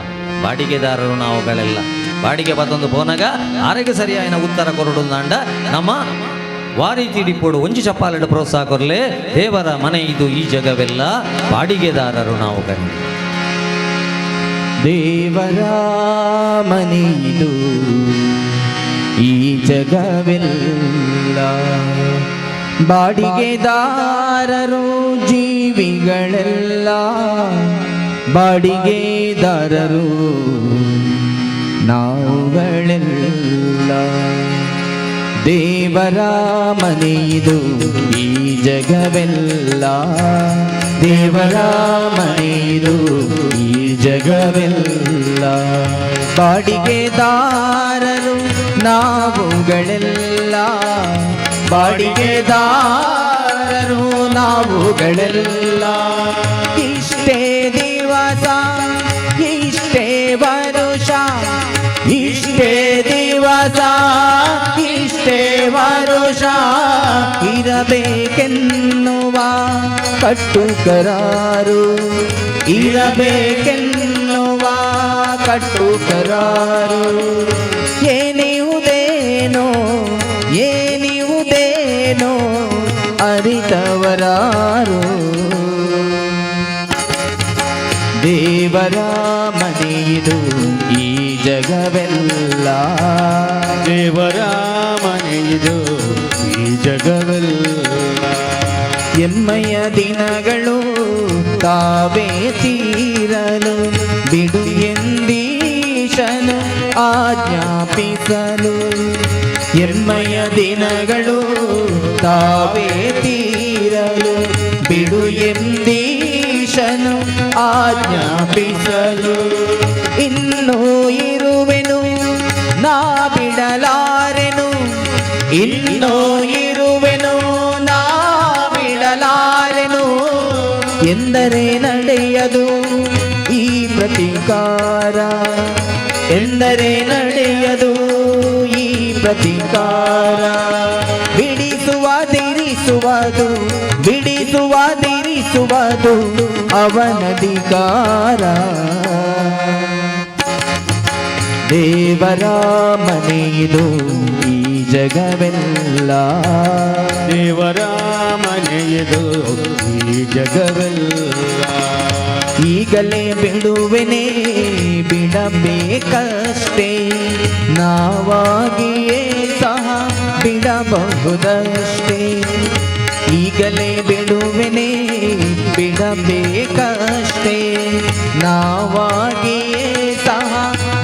ಬಾಡಿಗೆದಾರರು ನಾವುಗಳೆಲ್ಲ ಬಾಡಿಗೆ ಬತ್ತೊಂದು ಪೋನಗ ಆರೋಗ್ಯ ಸರಿಯಾಯಿನ ಉತ್ತರ ಕೊರಡು ನಾಂಡ ನಮ್ಮ ವಾರಿ ತೀಡಿಪೋಡು ಒಂಜಿ ಚಪ್ಪಾಲೆಡು ಪ್ರೋತ್ಸಾಹ ಕೊರಲೆ ದೇವರ ಮನೆ ಇದು ಈ ಜಗವೆಲ್ಲ ಬಾಡಿಗೆದಾರರು ನಾವುಗಳೆಲ್ಲ. ದೇವರ ಮನೆ ಇದು ಈ ಜಗವೆಲ್ಲ ಬಾಡಿಗೆದಾರರು ಜೀವಿಗಳೆಲ್ಲ ಬಾಡಿಗೆದಾರರು ನಾವುಗಳೆಲ್ಲ ದೇವರ ಮನೆಯಿದು ಈ ಜಗವೆಲ್ಲ ದೇವರ ಮನೆಯಿದು ಈ ಜಗವೆಲ್ಲ ಬಾಡಿಗೆದಾರರು ನಾವುಗಳೆಲ್ಲ ಬಾಡಿಗೆದಾರರು ನಾವುಗಳೆಲ್ಲ ಇಷ್ಟೇ ದಿವಸ ಇಷ್ಟೇ ವರುಷ ಇಷ್ಟೇ ದಿವಸ ಇಷ್ಟೇ ವರುಷ ಇರಬೇಕೆನ್ನುವ ಕಟ್ಟುಕರಾರು ಇರಬೇಕೆನ್ನುವ ಕಟ್ಟುಕರಾರು ಏನಿವುದೇನೋ ಏನಿವುದೇನೋ ಅರಿತವರಾರು ದೇವರ ಮನೆಯಿದು ಈ ಜಗವೆಲ್ಲ ದೇವರ ಮನೆಯಿದು ಈ ಜಗವೆಲ್ಲ ಎಮ್ಮಯ ದಿನಗಳು ತಾವೇ ತೀರಲು ಬಿಡು ಎಂದೀಶನು ಆಜ್ಞಾಪಿಸಲು ಎಮ್ಮಯ ದಿನಗಳು ತಾವೇ ತೀರಲು ಬಿಡು ಎಂದೀಶನು ಆಜ್ಞಾಪಿಸಲು ಇನ್ನೂ ಇರುವೆನು ನಾ ಬಿಡಲಾರೆನು ಇನ್ನೂ ಇರುವೆನು ನಾ ಬಿಡಲಾರೆನು ಎಂದರೆ ನಡೆಯದು ಈ ಪ್ರತಿಕಾರ ಎಂದರೆ ನಡೆಯದು ಈ ಪ್ರತಿಕಾರ ಬಿಡಿಸುವ ದಿರಿಸುವುದು ಬಿಡಿಸುವ ದಿರಿಸುವುದು ಅವನಧಿಕಾರ ದೇವರ ಮನೆಯಿದು ಈ ಜಗವೆಲ್ಲ ದೇವರ ಮನೆಯಿದು ಈ ಜಗವೆಲ್ಲ ಈಗಲೇ ಬಿಡುವೆನೇ ಬಿಡಬೇಕಷ್ಟೇ ನಾವಾಗಿಯೇ ಸಹ ಬಿಡಬಹುದಷ್ಟೇ ಈಗಲೇ ಬಿಡುವೆನೇ ಬಿಡಬೇಕಷ್ಟೇ ನಾವಾಗಿಯೇ ಸಹ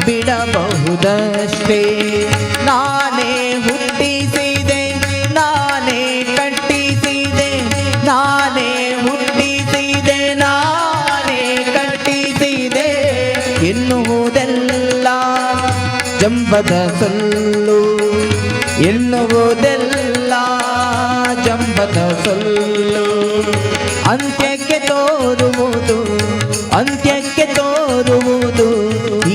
ಬಿಡಬಹುದಷ್ಟೇ. ಮಾಡುವುದಷ್ಟೇ. ನಾನೇ ಹುಟ್ಟಿಸಿದೆ, ನಾನೇ ಕಟ್ಟಿಸಿದೆ, ನಾನೇ ಹುಟ್ಟಿಸಿದೆ, ನಾನೇ ಕಟ್ಟಿಸಿದೆ ಎನ್ನುವುದೆಲ್ಲ ಜಂಬದ ಸೊಲ್ಲು, ಎನ್ನುವುದೆಲ್ಲ ಜಂಬದ ಸೊಲ್ಲು. ಅಂತ್ಯಕ್ಕೆ ತೋರುವುದು, ಅಂತ್ಯಕ್ಕೆ ತೋರುವುದು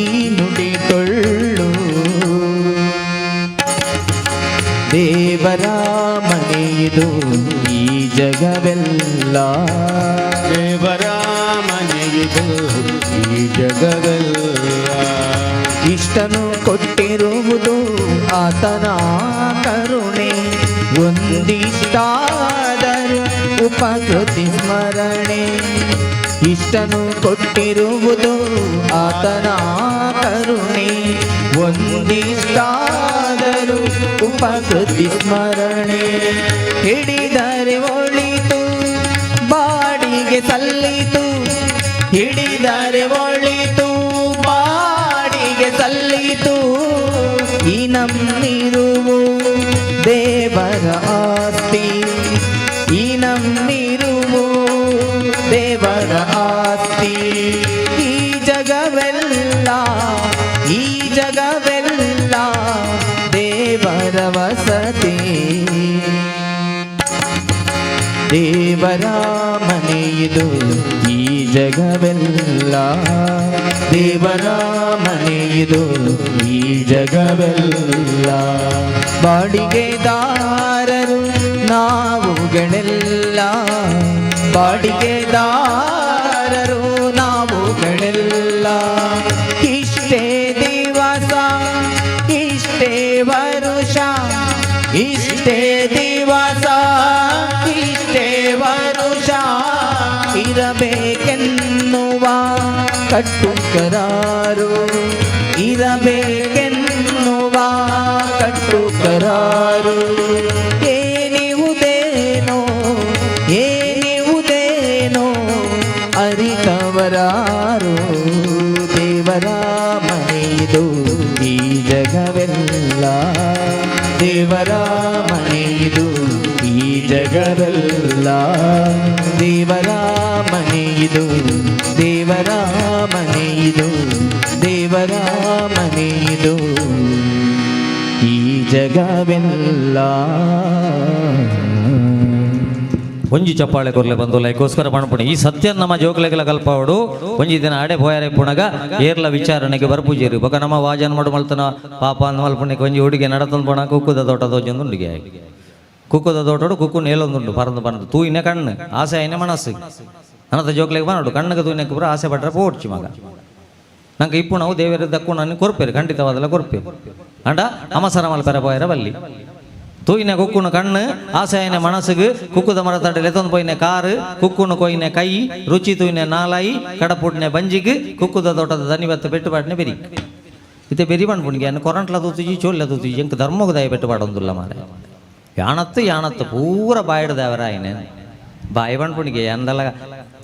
ಈ ನುಡಿ ಟೊಳ್ಳು. ದೇವರ ಮನೆಯಿದು ಈ ಜಗವೆಲ್ಲ. ದೇವರ ಮನೆಯಿದು ಈ ಜಗವೆಲ್ಲ. ಇಷ್ಟನು ಕೊಟ್ಟಿರುವುದು ಆತನ ಕರುಣೆ, ಒಂದಿಷ್ಟಾದರೂ ಉಪಕೃತಿ ಸ್ಮರಣೆ. ಇಷ್ಟನು ಕೊಟ್ಟಿರುವುದು ಆತನ ಕರುಣೆ, ಒಂದಿಷ್ಟಾದರೂ ಉಪಕೃತಿ ಸ್ಮರಣೆ. ಹಿಡಿದರೆ ಒಳಿತು, ಬಾಡಿಗೆ ಸಲ್ಲಿತು, ಹಿಡಿದರೆ ಒಳಿತು, ಬಾಡಿಗೆ ಸಲ್ಲಿತು. ಈ ನಮ್ಮಿರುವು ದೇವರ ಆಸ್ತಿ, ಈ ನಮ್ಮಿರುವು ದೇವರ ಆಸ್ತಿ. ಈ ಜಗವೆಲ್ಲ, ಈ ಜಗವೆಲ್ಲ ದೇವರ ವಸತಿ. ದೇವರ ಮನೆಯಿದು ಈ ಜಗವೆಲ್ಲ. ದೇವರ ಮನೆಯಿದು ಈ ಜಗವೆಲ್ಲ. ಬಾಡಿಗೆದಾರರು ನಾವುಗಳೆಲ್ಲ, ಬಾಡಿಗೆದಾರರು ನಾವುಗಳೆಲ್ಲ. ಇಷ್ಟೇ ದಿವಸ, ಇಷ್ಟೇ ವರುಷ, ಇಷ್ಟೇ ದಿವಸ, ಇಷ್ಟೇ ವರುಷ ಇರಬೇಕೆನ್ನುವ ಕಟ್ಟುಕರಾರು, ಇರಬೇಕೆನ್ನುವ ಕಟ್ಟುಕರಾರು. ಏನಿವುದೇನೋ, ಏನಿವುದೇನೋ ಅರಿತವರಾರು. ದೇವರ ಮನೆಯಿದು ಈ ಜಗವೆಲ್ಲ. ದೇವರ ಮನೆಯಿದು ಈ ಜಗವೆಲ್ಲ. ದೇವರ ಮನೆಯಿದು, ದೇವರ ಮನೆಯಿದು, ದೇವರ ಮನೆಯಿದು ಈ ಜಗವೆಲ್ಲ. ಒಂಜಿ ಚಪ್ಪಾಳೆ ಕೊರ್ಲೆ ಬಂದು ಲೈಕೋಸ್ಕರ ಪಣಪುಣಿ. ಈ ಸತ್ಯ ನಮ್ಮ ಜೋಕ್ಲೆಗಳ ಕಲ್ಪಾವಡು. ಒಂಜಿ ದಿನ ಆಡೆ ಪೋಯಾರೆ ಪುಣಗ ಏರ್ಲ ವಿಚಾರಣೆಗೆ ಬರ್ಪೂಜೇರು. ಬೊಕ ನಮ್ಮ ವಾಜನ್ ಮಾಡು ಮಲ್ತನ ಪಾಪ ಅಂದ್ ಮಲ್ಪುಣಿಗೆ ಒಂಜಿ ಹುಡುಗಿ ನಡತಂದು ಪೋಣ ಕುಕ್ಕುದ ತೋಟ ತೋಜೊಂದು ಉಂಡುಗೆ. ಕುಕ್ಕುದ ತೋಟಡು ಕುಕ್ಕು ನೇಲೊಂದುಂಡು ಪರಂದು ಪರಂದು ತೂಯಿನ ಕಣ್ಣು ಆಸೆ ಆಯ್ನೆ ಮನಸ್ಸು ಅನತ ಜೋಕ್ಲೆಗೆ ಬನ್ನಡು ಕಣ್ಣಗೆ ತೂಯಿನಕ್ಕೆ ಪೂರ ಆಸೆ ಪಟ್ರೆ ಪೋಡ್ಚಿ ಮಗ. ನಂಗೆ ಇಪ್ಪು ನಾವು ದೇವರ ದಕ್ಕು ನನ್ನ ಕೊರ್ಪೇರು, ಖಂಡಿತವಾದಲ್ಲ ಕೊರ್ಪೇರು. ಅಂಡ ಅಮಸರ ಮಲ್ಪೆರ ಪೋಯರ ಬಲ್ಲಿ. ತೂಯಿನ ಕುಕ್ಕುನ ಕಣ್ಣು ಆಸೆ ಆಯ್ನೆ ಮನಸ್ಸಿಗೆ, ಕುಕ್ಕುದ ಮರತಂಡಲೆ ಎತ್ತೊಂದು ಪೋಯಿನ ಕಾರು, ಕುಕ್ಕುನ ಕೊಯ್ನೆ ಕೈ, ರುಚಿ ತೂಯಿನ ನಾಲಾಯಿ, ಕಡಪುಡ್ನೆ ಬಂಜಿಗೆ, ಕುಕ್ಕುದ ತೋಟದ ದನಿಬತ್ತ ಪೆಟ್ಟುಪಾಟ್ನೆ ಬೆರಿ. ಇತ್ತೆ ಬೆರಿ ಪಣ್ಪುಣಿಗೆ ಅನ್ನ ಕೊರಂಟ್ಲ ತೂತುಜಿ, ಚೋಲ್ಲ ತೂತುಜಿ. ಎಂಕ್ ಧರ್ಮಗದಾಯ ಪೆಟ್ಟುಪಾಡೊಂದುಲ್ಲ ಮಾರೆ. ಯಾಣತ್ತು ಯಾಣತ್ತು ಪೂರ ಬಾಯಿಡ್ದವರ ಆಯ್ನೆ ಬಾಯಿ ಪಣ್ಪುಣಿಗೆ ಎಂದಲ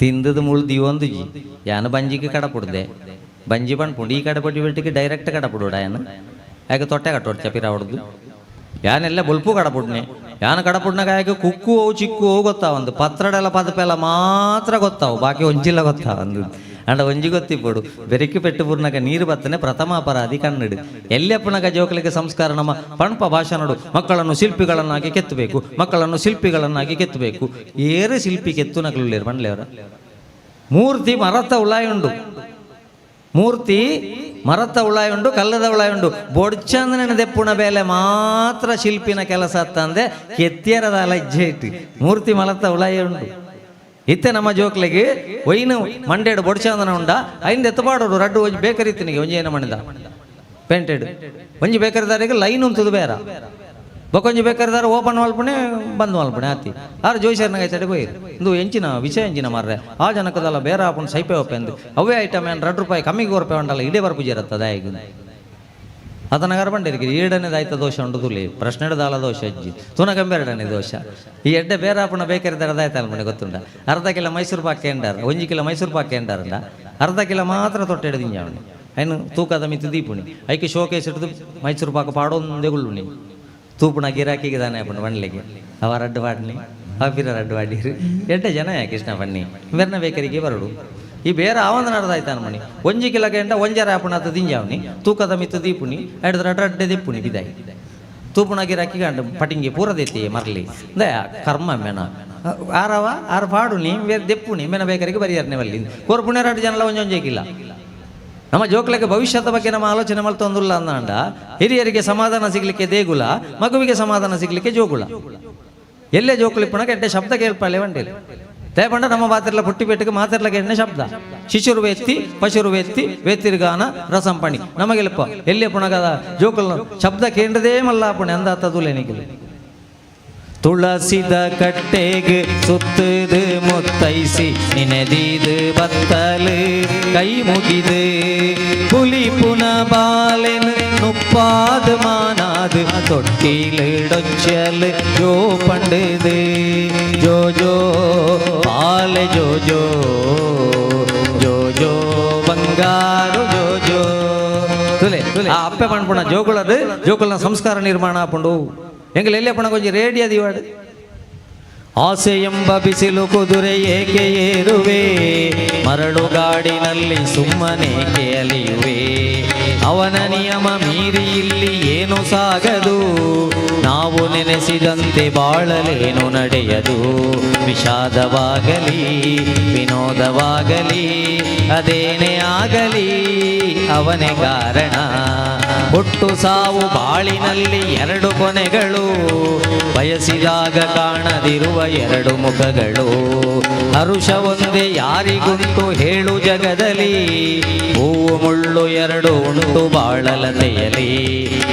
ತಿಂದದ ಮುಳ್ಳು ದಿವೊಂದುಜಿ. ಯಾನ ಬಂಜಿಗೆ ಕಡಪುಡ್ದೆ, ಬಂಜಿ ಪಣ್ಪುಂಡು ಈ ಕಡಪುಡಿ ಬೆಟ್ಟಿಗೆ ಡೈರೆಕ್ಟ್ ಕಡಪುಡುಡ. ಯಾನ ಯಾಕೆ ತೊಟ್ಟೆ ಕಟ್ಟೋಡು ಚಪಿರ ಹೊಡ್ದು ಯಾನೆಲ್ಲ ಬೊಲ್ಪು ಕಡಪುಡ್ನೆ. ಯಾನ ಕಡಪುಡ್ನಾಗ ಯಾಕೆ ಕುಕ್ಕು ಅವು ಚಿಕ್ಕು ಅವು ಗೊತ್ತಾವಂದು, ಪತ್ರಡೆಲ್ಲ ಪದಪೆಲ್ಲ ಮಾತ್ರ ಗೊತ್ತಾವು, ಬಾಕಿ ಒಂಜಿಲ್ಲ ಗೊತ್ತಾವಂದು. ಅಂಡ ಒಂಜಿ ಗೊತ್ತಿಪ್ಪಡು ಬೆರಕಿ ಪೆಟ್ಟು ಪೂರ್ಣಕ ನೀರು ಬತ್ತನೆ ಪ್ರಥಮ ಅಪರಾಧಿ ಕನ್ನಡು. ಎಲ್ಲಪ್ಪನಗ ಜೋಕಲಿಗೆ ಸಂಸ್ಕಾರ ನಮ್ಮ ಪಣಪ ಭಾಷಣಡು. ಮಕ್ಕಳನ್ನು ಶಿಲ್ಪಿಗಳನ್ನಾಗಿ ಕೆತ್ತಬೇಕು, ಮಕ್ಕಳನ್ನು ಶಿಲ್ಪಿಗಳನ್ನಾಗಿ ಕೆತ್ತಬೇಕು. ಏರು ಶಿಲ್ಪಿ ಕೆತ್ತು ನಕಲುಳ್ಳೇರು ಪಂಡ್ಲೇವರ. ಮೂರ್ತಿ ಮರತ ಉಳಾಯುಂಡು, ಮೂರ್ತಿ ಮರತ ಉಳಾಯುಂಡು, ಕಲ್ಲದ ಉಳಾಯುಂಡು. ಬೊಡ್ಚಂದ್ರನ ದೆಪ್ಪುಣ ಬೇಲೆ ಮಾತ್ರ ಶಿಲ್ಪಿನ ಕೆಲಸ ತಂದೆ ಕೆತ್ತಿಯರದ ಲಜ್ಜೆ ಇಟ್ಟು ಮೂರ್ತಿ ಮಲತ ಉಳಾಯುಂಡು. ಇತ್ತೆ ನಮ್ಮ ಜೋಕ್ಲಿಗೆ ಒಯ್ನು ಮಂಡೇಡು ಬೊಡ್ಚಂದನ ಉಂಡ ಐಂದ ಎತ್ತಪಾಡೋಡು ರಡ್ಡು ಒಂಜಿ ಬೇಕರಿ ತಿನ್ನಿಗೆ ಒಂಜಿ ಏನ ಮಣಿದ ಪೇಂಟೆಡ್ ಒಂಜಿ ಬೇಕರಿದಾರಿಗೆ ಲೈನ್ ಉಂತದು ಬೇರ, ಬೊಕೊಂಜಿ ಬೇಕರಿದಾರ ಓಪನ್ ಮಲ್ಪುಣೆ ಬಂದ್ ಮಲ್ಪುಣೆ ಆತಿ. ಆರು ಜೋಯಿಸರ್ನಾಗ ಐತಡೆ ಹೋಯಿರು. ಇಂದು ಎಂಚಿನ ವಿಷಯ ಎಂಚಿನ ಮಾರ್ರೆ, ಆ ಜನಕದಲ್ಲ ಬೇರೆ ಆಪುಣ ಸೈಪೆ ಒಪ್ಪೆಂದು ಅವೇ ಐಟಮ್ ಏನು 2 ರೂಪಾಯಿ ಕಮ್ಮಿಗೆ ಕೊರಪೆ ಉಂಡಲ್ಲ ಇಡೇ ಬರ್ಪು ಜರತ್ತದ ಈಗ. ಅದನ್ನ ಬಂಡಿರಿಗೆ ಏಡನೇದು ಆಯ್ತ ದೋಷ ಉಂಡು ತುಲಿ ಪ್ರಶ್ನೆ ದಾಲ ದೋಷ ಅಜ್ಜಿ ತುನಕಂಬೆರಡನೇ ದೋಷ. ಈ ಎಡ್ಡೆ ಬೇರೆ ಆಪುಣ ಬೇಕರಿದಾರ ಆಯ್ತಲ್ಲ ಮನೆ ಗೊತ್ತುಂಡ. ಅರ್ಧ ಕಿಲೋ ಮೈಸೂರು ಪಾಕ್ ಎಂಡಾರ, 1 ಕಿಲೋ ಮೈಸೂರು ಪಾಕ್ ಎಂಡಾರಂಡ, ಅರ್ಧ ಕಿಲೋ ಮಾತ್ರ ತೊಟ್ಟೆ ಹಿಡಿದಿಂಜ ಅವನು. ಐನು ತೂಕದ ಮಿತ್ತು ದೀಪುಣಿ ಐಕೆ ಶೋಕೇಸ್ ಇಡ್ದು ಮೈಸೂರು ಪಾಕ ಪಾಡೊಂದೇ ಗುಳ್ಳುಣಿ ತೂಪುಣ ಗಿರಾಕಿಗೆ ದಾನೆ ಆಪುಂಡು ಪಣ್ಲಿಕ್ಕೆ ಅವ ರಡ್ಡು ಪಾಡ್ನಿ ಅವ ಪಿರ ರಡ್ಡು ಪಾಡಿರು ಎಡ್ಡೆ ಜನ ಕೃಷ್ಣ ಪಣ್ಣಿ ಬೆರ್ನ ಬೇಕರಿಗೆ ಬರಡು ಈ ಬೇರೆ ಆವಂದ ನಡ್ದಾಯ್ತಾನ ಮಣಿ ಒಂಜಿ ಕಿಲೋ ಗಂಟ ಒಂಜರ ಆಪುಣ ಆತ ದಿಂಜಾವನಿ ತೂಕದ ಮಿತ್ತು ದೀಪುಣಿ ಐಡ್ದು ರಡ್ಡು ರಡ್ಡೆ ದಿಪ್ಪುಣಿ ಬಿದಾಯಿ ತೂಪುಣ ಗಿರಾಕಿ ಗಂಡ ಪಟಿಂಗಿ ಪೂರ ದೇತಿ ಮರಲಿ ದಯ ಕರ್ಮ ಮೇನ ಆರವ ಆರು ಪಾಡುನಿ ಬೇರೆ ದೆಪ್ಪುಣಿ ಮೇನ ಬೇಕರಿಗೆ ಬರಿಯಾರನೆ ಬಲ್ಲಿ ಕೋರ್ಪುಣೆ ರಡ್ಡು ಜನಲ ಒಂಜೊಂಜೇಕಿಲ್ಲ. ನಮ್ಮ ಜೋಕ್ಲೆಗೆ ಭವಿಷ್ಯದ ಬಗ್ಗೆ ನಮ್ಮ ಆಲೋಚನೆ ಮಲ್ತೊಂದುಲ್ಲ ಅಂದಾಂಡ ಹಿರಿಯರಿಗೆ ಸಮಾಧಾನ ಸಿಗ್ಲಿಕ್ಕೆ ದೇಗುಲ, ಮಗುವಿಗೆ ಸಮಾಧಾನ ಸಿಗ್ಲಿಕ್ಕೆ ಜೋಗುಳ. ಎಲ್ಲೇ ಜೋಕುಲಿಪ್ಪುಣ ಕೆಟ್ಟ ಶಬ್ದ ಕೇಳ್ಪಾಲೆ ವಂಡೇಲಿ ತೇಪಂಡ ನಮ್ಮ ಮಾತಿರ್ಲ ಪುಟ್ಟಿ ಪೆಟ್ಟಿಗೆ ಮಾತಿರ್ಲ ಎಣ್ಣೆ ಶಬ್ದ ಶಿಶುರು ವೇತ್ತಿ ಪಶುರು ವೇತ್ತಿ ವೇತ್ತಿರ್ಗಾನ ರಸಂಪಣಿ ನಮಗೆಲ್ಲಪ್ಪ ಎಲ್ಲೇ ಪುಣಗದ ಜೋಕುಲ್ ಶಬ್ದ ಕೇಂದ್ರದೇ ಮಲ್ಲ ಪುಣೆ ಅಂದಾತದುಲೇನಿಗಿಲ್ಲ. ತುಳಸಿದ ಕಟ್ಟೆಗೆ ಸುತ್ತದು ಮುತ್ತೈಸಿ ನಿನೆದೀದು ಬತ್ತಲು ಕೈ ಮುಗಿದು புலி புன ಬಾಲೆನ್ ನುಪ್ಪಾದ ಮಾನಾದ ತೊಟ್ಟಿಲಿಡೊಚ್ಚಲ್ ಜೋ ಪಂಡದು ಜೋ ಜೋ ಬಾಲೆ ಜೋ ಜೋ ಜೋ ಜೋ ಬಂಗಾರು ಜೋ ಜೋ ತುಲೆ ಆ ಅಪ್ಪೆ ಪಣ್ಪುಣ ಜೋಕುಳದು ಜೋಕುಲ್ನ ಸಂಸ್ಕಾರ ನಿರ್ಮಾಣ ಆಪುಂಡು. ಎಂಗಲ್ ಎಲ್ಲೆ ಪಣ ಕೊಂಚ ರೇಡಿಯೋ ದಿವಾಡು. ಆಸೆ ಎಂಬ ಬಿಸಿಲು ಕುದುರೆ ಏಕೆ ಏರುವೆ, ಮರಳುಗಾಡಿನಲ್ಲಿ ಸುಮ್ಮನೇಕೆ ಅಲಿಯುವೆ, ಅವನ ನಿಯಮ ಮೀರಿ ಇಲ್ಲಿ ಏನು ಸಾಗದು, ನಾವು ನೆನೆಸಿದಂತೆ ಬಾಳಲೇನು ನಡೆಯದು, ವಿಷಾದವಾಗಲಿ ವಿನೋದವಾಗಲಿ ಅದೇನೇ ಆಗಲಿ ಅವನೇ ಕಾರಣ, ಹುಟ್ಟು ಸಾವು ಬಾಳಿನಲ್ಲಿ ಎರಡು ಕೊನೆಗಳು, ಬಯಸಿದಾಗ ಕಾಣದಿರುವ ಎರಡು ಮುಖಗಳು, ಹರುಷ ಒಂದೇ ಯಾರಿಗುಂಟು ಹೇಳು ಜಗದಲ್ಲಿ, ಹೂವು ಮುಳ್ಳು ಎರಡು ಉಂಟು ಬಾಳಲತೆಯಲಿ,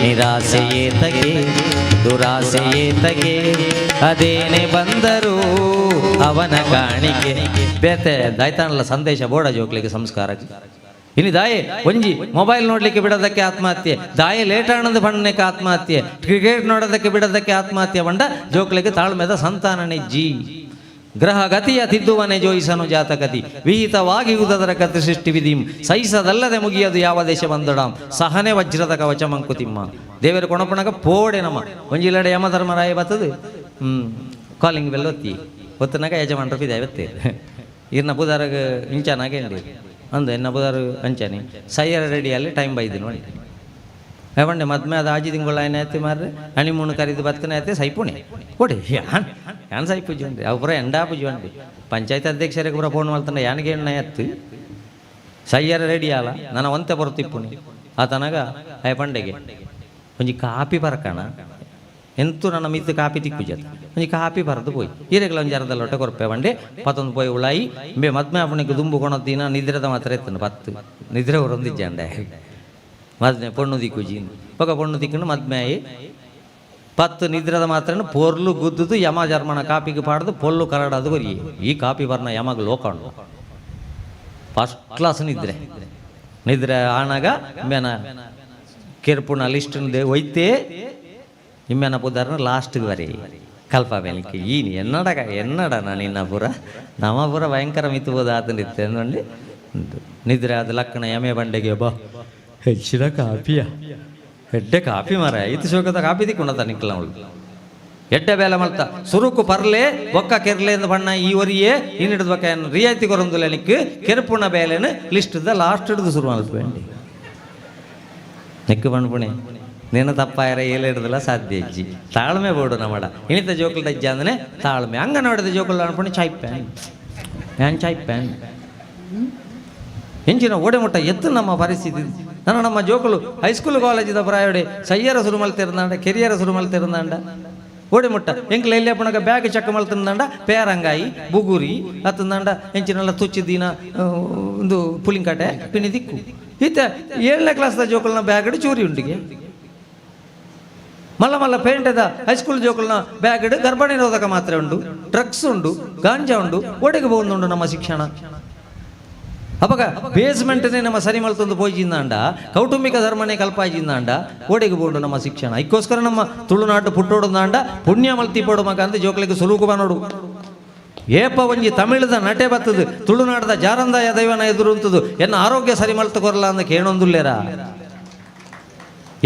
ನಿರಾಸೆಯೇ ತಗೆ ದುರಾಸೆಯೇ ತಗೆ ಅದೇನೇ ಬಂದರೂ ಅವನ ಕಾಣಿಕೆ. ಬೇತೆ ದಾಯ್ತಾನಲ್ಲ ಸಂದೇಶ ಬೋಡ ಜೋಕ್ಲಿಗೆ ಸಂಸ್ಕಾರಕ್ಕೆ. ಇನ್ನು ದಾಯೆ ಒಂಜಿ ಮೊಬೈಲ್ ನೋಡಲಿಕ್ಕೆ ಬಿಡೋದಕ್ಕೆ ಆತ್ಮಹತ್ಯೆ, ದಾಯೆ ಲೇಟ್ ಆನಂದ ಬಣ್ಣಕ್ಕೆ ಆತ್ಮಹತ್ಯೆ, ಕ್ರಿಕೆಟ್ ನೋಡೋದಕ್ಕೆ ಬಿಡೋದಕ್ಕೆ ಆತ್ಮಹತ್ಯೆ ಬಂಡ ಜೋಕ್ಲಿಗೆ ತಾಳ್ಮೆದ ಸಂತಾನನೆ ಜಿ ಗ್ರಹ ಗತಿಯ ತಿದ್ದುವನೆ ಜೋಯಿಸನು ಜಾತಕತಿ ವಿಹಿತವಾಗಿರುವುದರ ಕತೆ ಸೃಷ್ಟಿ ವಿಧಿಂ ಸಹಿಸದಲ್ಲದೆ ಮುಗಿಯದು ಯಾವ ದೇಶ ಬಂದಡಾಂ ಸಹನೆ ವಜ್ರದ ಕವಚ ಮಂಕುತಿಮ್ಮ. ದೇವರು ಕೊಣಪಣಗ ಪೋಡೆ ನಮ್ಮ ಒಂಜಿಲ್ಲಡೆ ಯಮಧರ್ಮರಾಯ ಬತ್ತದು ಕಾಲಿಂಗ್ ಬೆಲ್ ಒತ್ತಿ ಒತ್ತನಾಗ ಯಜಮಾನ್ರ ಬಿದೆ ಒತ್ತಿ ಇರ್ನ ಬುಧಾರಗ ಇಂಚಾನಾಗ ಏನ್ರಿ ಅಂದು ಎನ್ನ ಬುಧಾರ ಅಂಚಾನಿ ಸೈಯರ ರೆಡಿಯಲ್ಲಿ ಟೈಮ್ ಬೈದು ನೋಡಿ ಏವಂಡೆ ಮದ್ಮೆ ಅದು ಆಜಿ ತಿಂಗಳು ಆಯ್ತು ಮಾರ್ರೆ ಹನಿಮೂನ್ ಕರಿದು ಬತ್ತನೆ ಆಯ್ತು ಸೈಪುಣೆ ಕೊಡಿ ಯಾನ್ ಯಾನ್ ಸೈಪು ಜೀವನ್ರಿ ಅವು ಪೂರ ಎಂಡಾಪು ಜೀವನ್ರಿ ಪಂಚಾಯತ್ ಅಧ್ಯಕ್ಷರಿಗೆ ಪೂರ ಫೋನ್ ಮಾಡ್ತಾನೆ ಯಾನಿಗೆ ಎಣ್ಣೆ ಎತ್ತು ಸೈಯರ ರೆಡಿ ಅಲ್ಲ ನನ್ನ ಒಂತೆ ಬರುತ್ತಿಪ್ಪುನಿ ಆತನಾಗ ಆಯ ಪಂಡೆಗೆ ಒಂಜಿ ಕಾಪಿ ಬರಕಣ ಎಂತು ನನ್ನ ಮಿತ್ತು ಕಾಪಿ ತಿಕ್ಕು ಜತ ಒಂಜಿ ಕಾಪಿ ಬರೆದು ಪೋಯಿ ಈರೆಗ್ಲ ಒಂಜಿ ಅರ್ಧ ಲೋಟ ಕೊರ್ಪೆ ಬಂಡೆ ಪತ್ತೊಂದು ಪೋಯಿ ಉಳಾಯಿ ಬೆ ಮದ್ಮೆ ಆಪಣಿಗೆ ದುಂಬು ಕೊಣದಿನ ನಿದ್ರೆದ ಮಾತ್ರ ಎತ್ತನು ಪತ್ತು ನಿದ್ರೆ ಹೊರೊಂದಿಜ್ಜಂಡೆ ಮದ್ಮೆ ಪೊಣ್ಣು ದಿಕ್ಕುಜಿ ಪೊಕ ಪೊಣ್ಣು ದಿಕ್ಕುಂಡು ಮದ್ಮೆ ಆಯಿ ಪತ್ತು ನಿದ್ರದ ಮಾತ್ರ ಪೊರ್ಲು ಗುದ್ದುದು ಯಮ ಜರ್ಮನ ಕಾಪಿಗೆ ಪಾಡ್ದು ಪೊಲ್ಲು ಕರಡದು ಕೊರಿ ಈ ಕಾಪಿ ಬರ್ನ ಯಮಗ್ ಲೋಕಂಡು ಫಸ್ಟ್ ಕ್ಲಾಸ್ ನಿದ್ರೆ ನಿದ್ರೆ ಆನಾಗ ಮೇನ ಕೆರ್ಪುಣ ಲಿಸ್ಟ್ ಒಯ್ತೆ ಇಮ್ಮೆನ ಪುದಾರನ ಲಾಸ್ಟ್ಗೆ ಬರೀ ಕಲ್ಪ ಬೆನಕ್ಕೆ ಈ ಎನ್ನಡ ಎನ್ನಡ ನಿನ್ನ ಪುರ ನಮ್ಮ ಪುರ ಭಯಂಕರ ಮಿತ್ತುಬೋದು ಆತನಿತ್ತೆ ಅಂದ್ಕೊಂಡು ನಿದ್ರೆ ಅದು ಲಕ್ಕಣ ಯಮೆ ಬಂಡೆಗೆ ಬಾ ಹೆಚ್ಚಿನ ಕಾಪಿಯ ಎಡ್ಡೆ ಕಾಪಿ ಮಾರ ಇತ್ತು ಶೋಕದ ಕಾಪಿ ತಿಕ್ಕೊಂಡ ನಿಕ್ಕಲ ಅವಳು ಎಡ್ಡೆ ಬೇಲೆ ಮಲ್ತ ಸುರುಕು ಪರ್ಲೆ ಬೊಕ್ಕ ಕೆರ್ಲೆ ಎಂದು ಬಣ್ಣ ಈ ಒರಿಯೇ ಇನ್ನಿಡ್ದು ಬೊಕ್ಕ ರಿಯಾಯಿತಿ ಕೊರಂದುಲ ನಿಕ್ಕು ಕೆರ್ಪುಣ ಬೇಲೆನು ಲಿಸ್ಟ್ ಲಾಸ್ಟ್ ಹಿಡಿದು ಶುರು ಮಲ್ಪೇಂಡಿ ನಿಕ್ಕು ಪಣಪುಣೆ ನಿನ್ನ ತಪ್ಪಾಯರ ಏಲಿಡ್ದಲ್ಲ ಸಾಧ್ಯ ಇಜ್ಜಿ ತಾಳ್ಮೆ ಬೋಡು ನಮ್ಮಡ ಇನಿತ ಜೋಕುಲ್ ಅಜ್ಜ ಅಂದ್ರೆ ತಾಳ್ಮೆ ಹಂಗ ನೋಡಿದ ಜೋಕುಲ್ ಅನ್ಪುಣೆ ಚಾಯ್ ಪ್ಯಾನ್ ಪ್ಯಾನ್ ಚಾಯ್ ಪ್ಯಾನ್ ಎಂಚಿನ ಓಡೆ ಮುಟ್ಟ ಎತ್ತು ನಮ್ಮ ಪರಿಸ್ಥಿತಿ. ನನ್ನ ನಮ್ಮ ಜೋಕುಲು ಹೈಸ್ಕೂಲ್ ಕಾಲೇಜಿದ ಪ್ರಾಯೋಡೆ ಸಯ್ಯರ ಸುರು ಮಲ್ತಿರಂದಾಂಡ ಕೆರಿಯರ ಸುರು ಮಲ್ತಿರಂದಾಂಡ ಓಡೆ ಮುಟ್ಟ ಎಂಕ್ಲ ಎಲ್ಲಿ ಅಪ್ಪಣಗ ಬ್ಯಾಗ್ ಚಕ್ಕ ಮಲ್ತಿರಂದಾಂಡ ಪೇರಂಗಾಯಿ ಬುಗುರಿ ಅತ್ತಂದಾಂಡ ಎಂಚಿನೆಲ್ಲ ತುಚ್ಚಿದ್ದೀನ ಒಂದು ಪುಲಿಂಕಾಟೆ ಪಿನಿ ದಿಕ್ಕು ಈತ 7ನೇ ಕ್ಲಾಸ್ದ ಜೋಕುಲ್ನ ಬ್ಯಾಗಡು ಚೂರಿ ಉಂಡಿಗೆ ಮಲ್ಲ ಮಲ್ಲ ಪೇಂಟದ ಹೈಸ್ಕೂಲ್ ಜೋಕುಲ್ನ ಬ್ಯಾಗಡು ಗರ್ಭ ನಿರೋಧಕ ಮಾತ್ರೆ ಉಂಡು ಡ್ರಗ್ಸ್ ಉಂಡು ಗಾಂಜಾ ಉಂಡು ಒಡೆಗೆ ಉಂಡು ನಮ್ಮ ಶಿಕ್ಷಣ. ಅವಾಗ ಬೇಸ್ಮೆಂಟ್ನೇ ನಮ್ಮ ಸರಿ ಮಲ್ತೊಂದು ಪೋಯಿಜಿಂದಾಂಡ ಕೌಟುಂಬಿಕ ಧರ್ಮನೇ ಕಲ್ಪಾಜಿಂದಾಂಡ ಓಡೆಗೆ ಬೋಂಡು ನಮ್ಮ ಶಿಕ್ಷಣ. ಇಕ್ಕೋಸ್ಕರ ನಮ್ಮ ತುಳುನಾಡು ಪುಟ್ಟೋಡುಂದಾಂಡ ಪುಣ್ಯ ಮಲ್ತಿ ಪೋಡು ಮಗ ಅಂತ ಜೋಕ್ಲಿಗೆ ಸುಲುಕು ಬನೋಡು. ಏಪ ಒಂಜಿ ತಮಿಳದ ನಟೆ ಬತ್ತದು ತುಳುನಾಡದ ಜಾರಂದಾಯ ದೈವನ ಎದುರುಂತದು ಎನ್ನ ಆರೋಗ್ಯ ಸರಿ ಮಲ್ತು ಕೊರಲ ಅಂದ ಕೇಣೊಂದುಲ್ಲೇರ.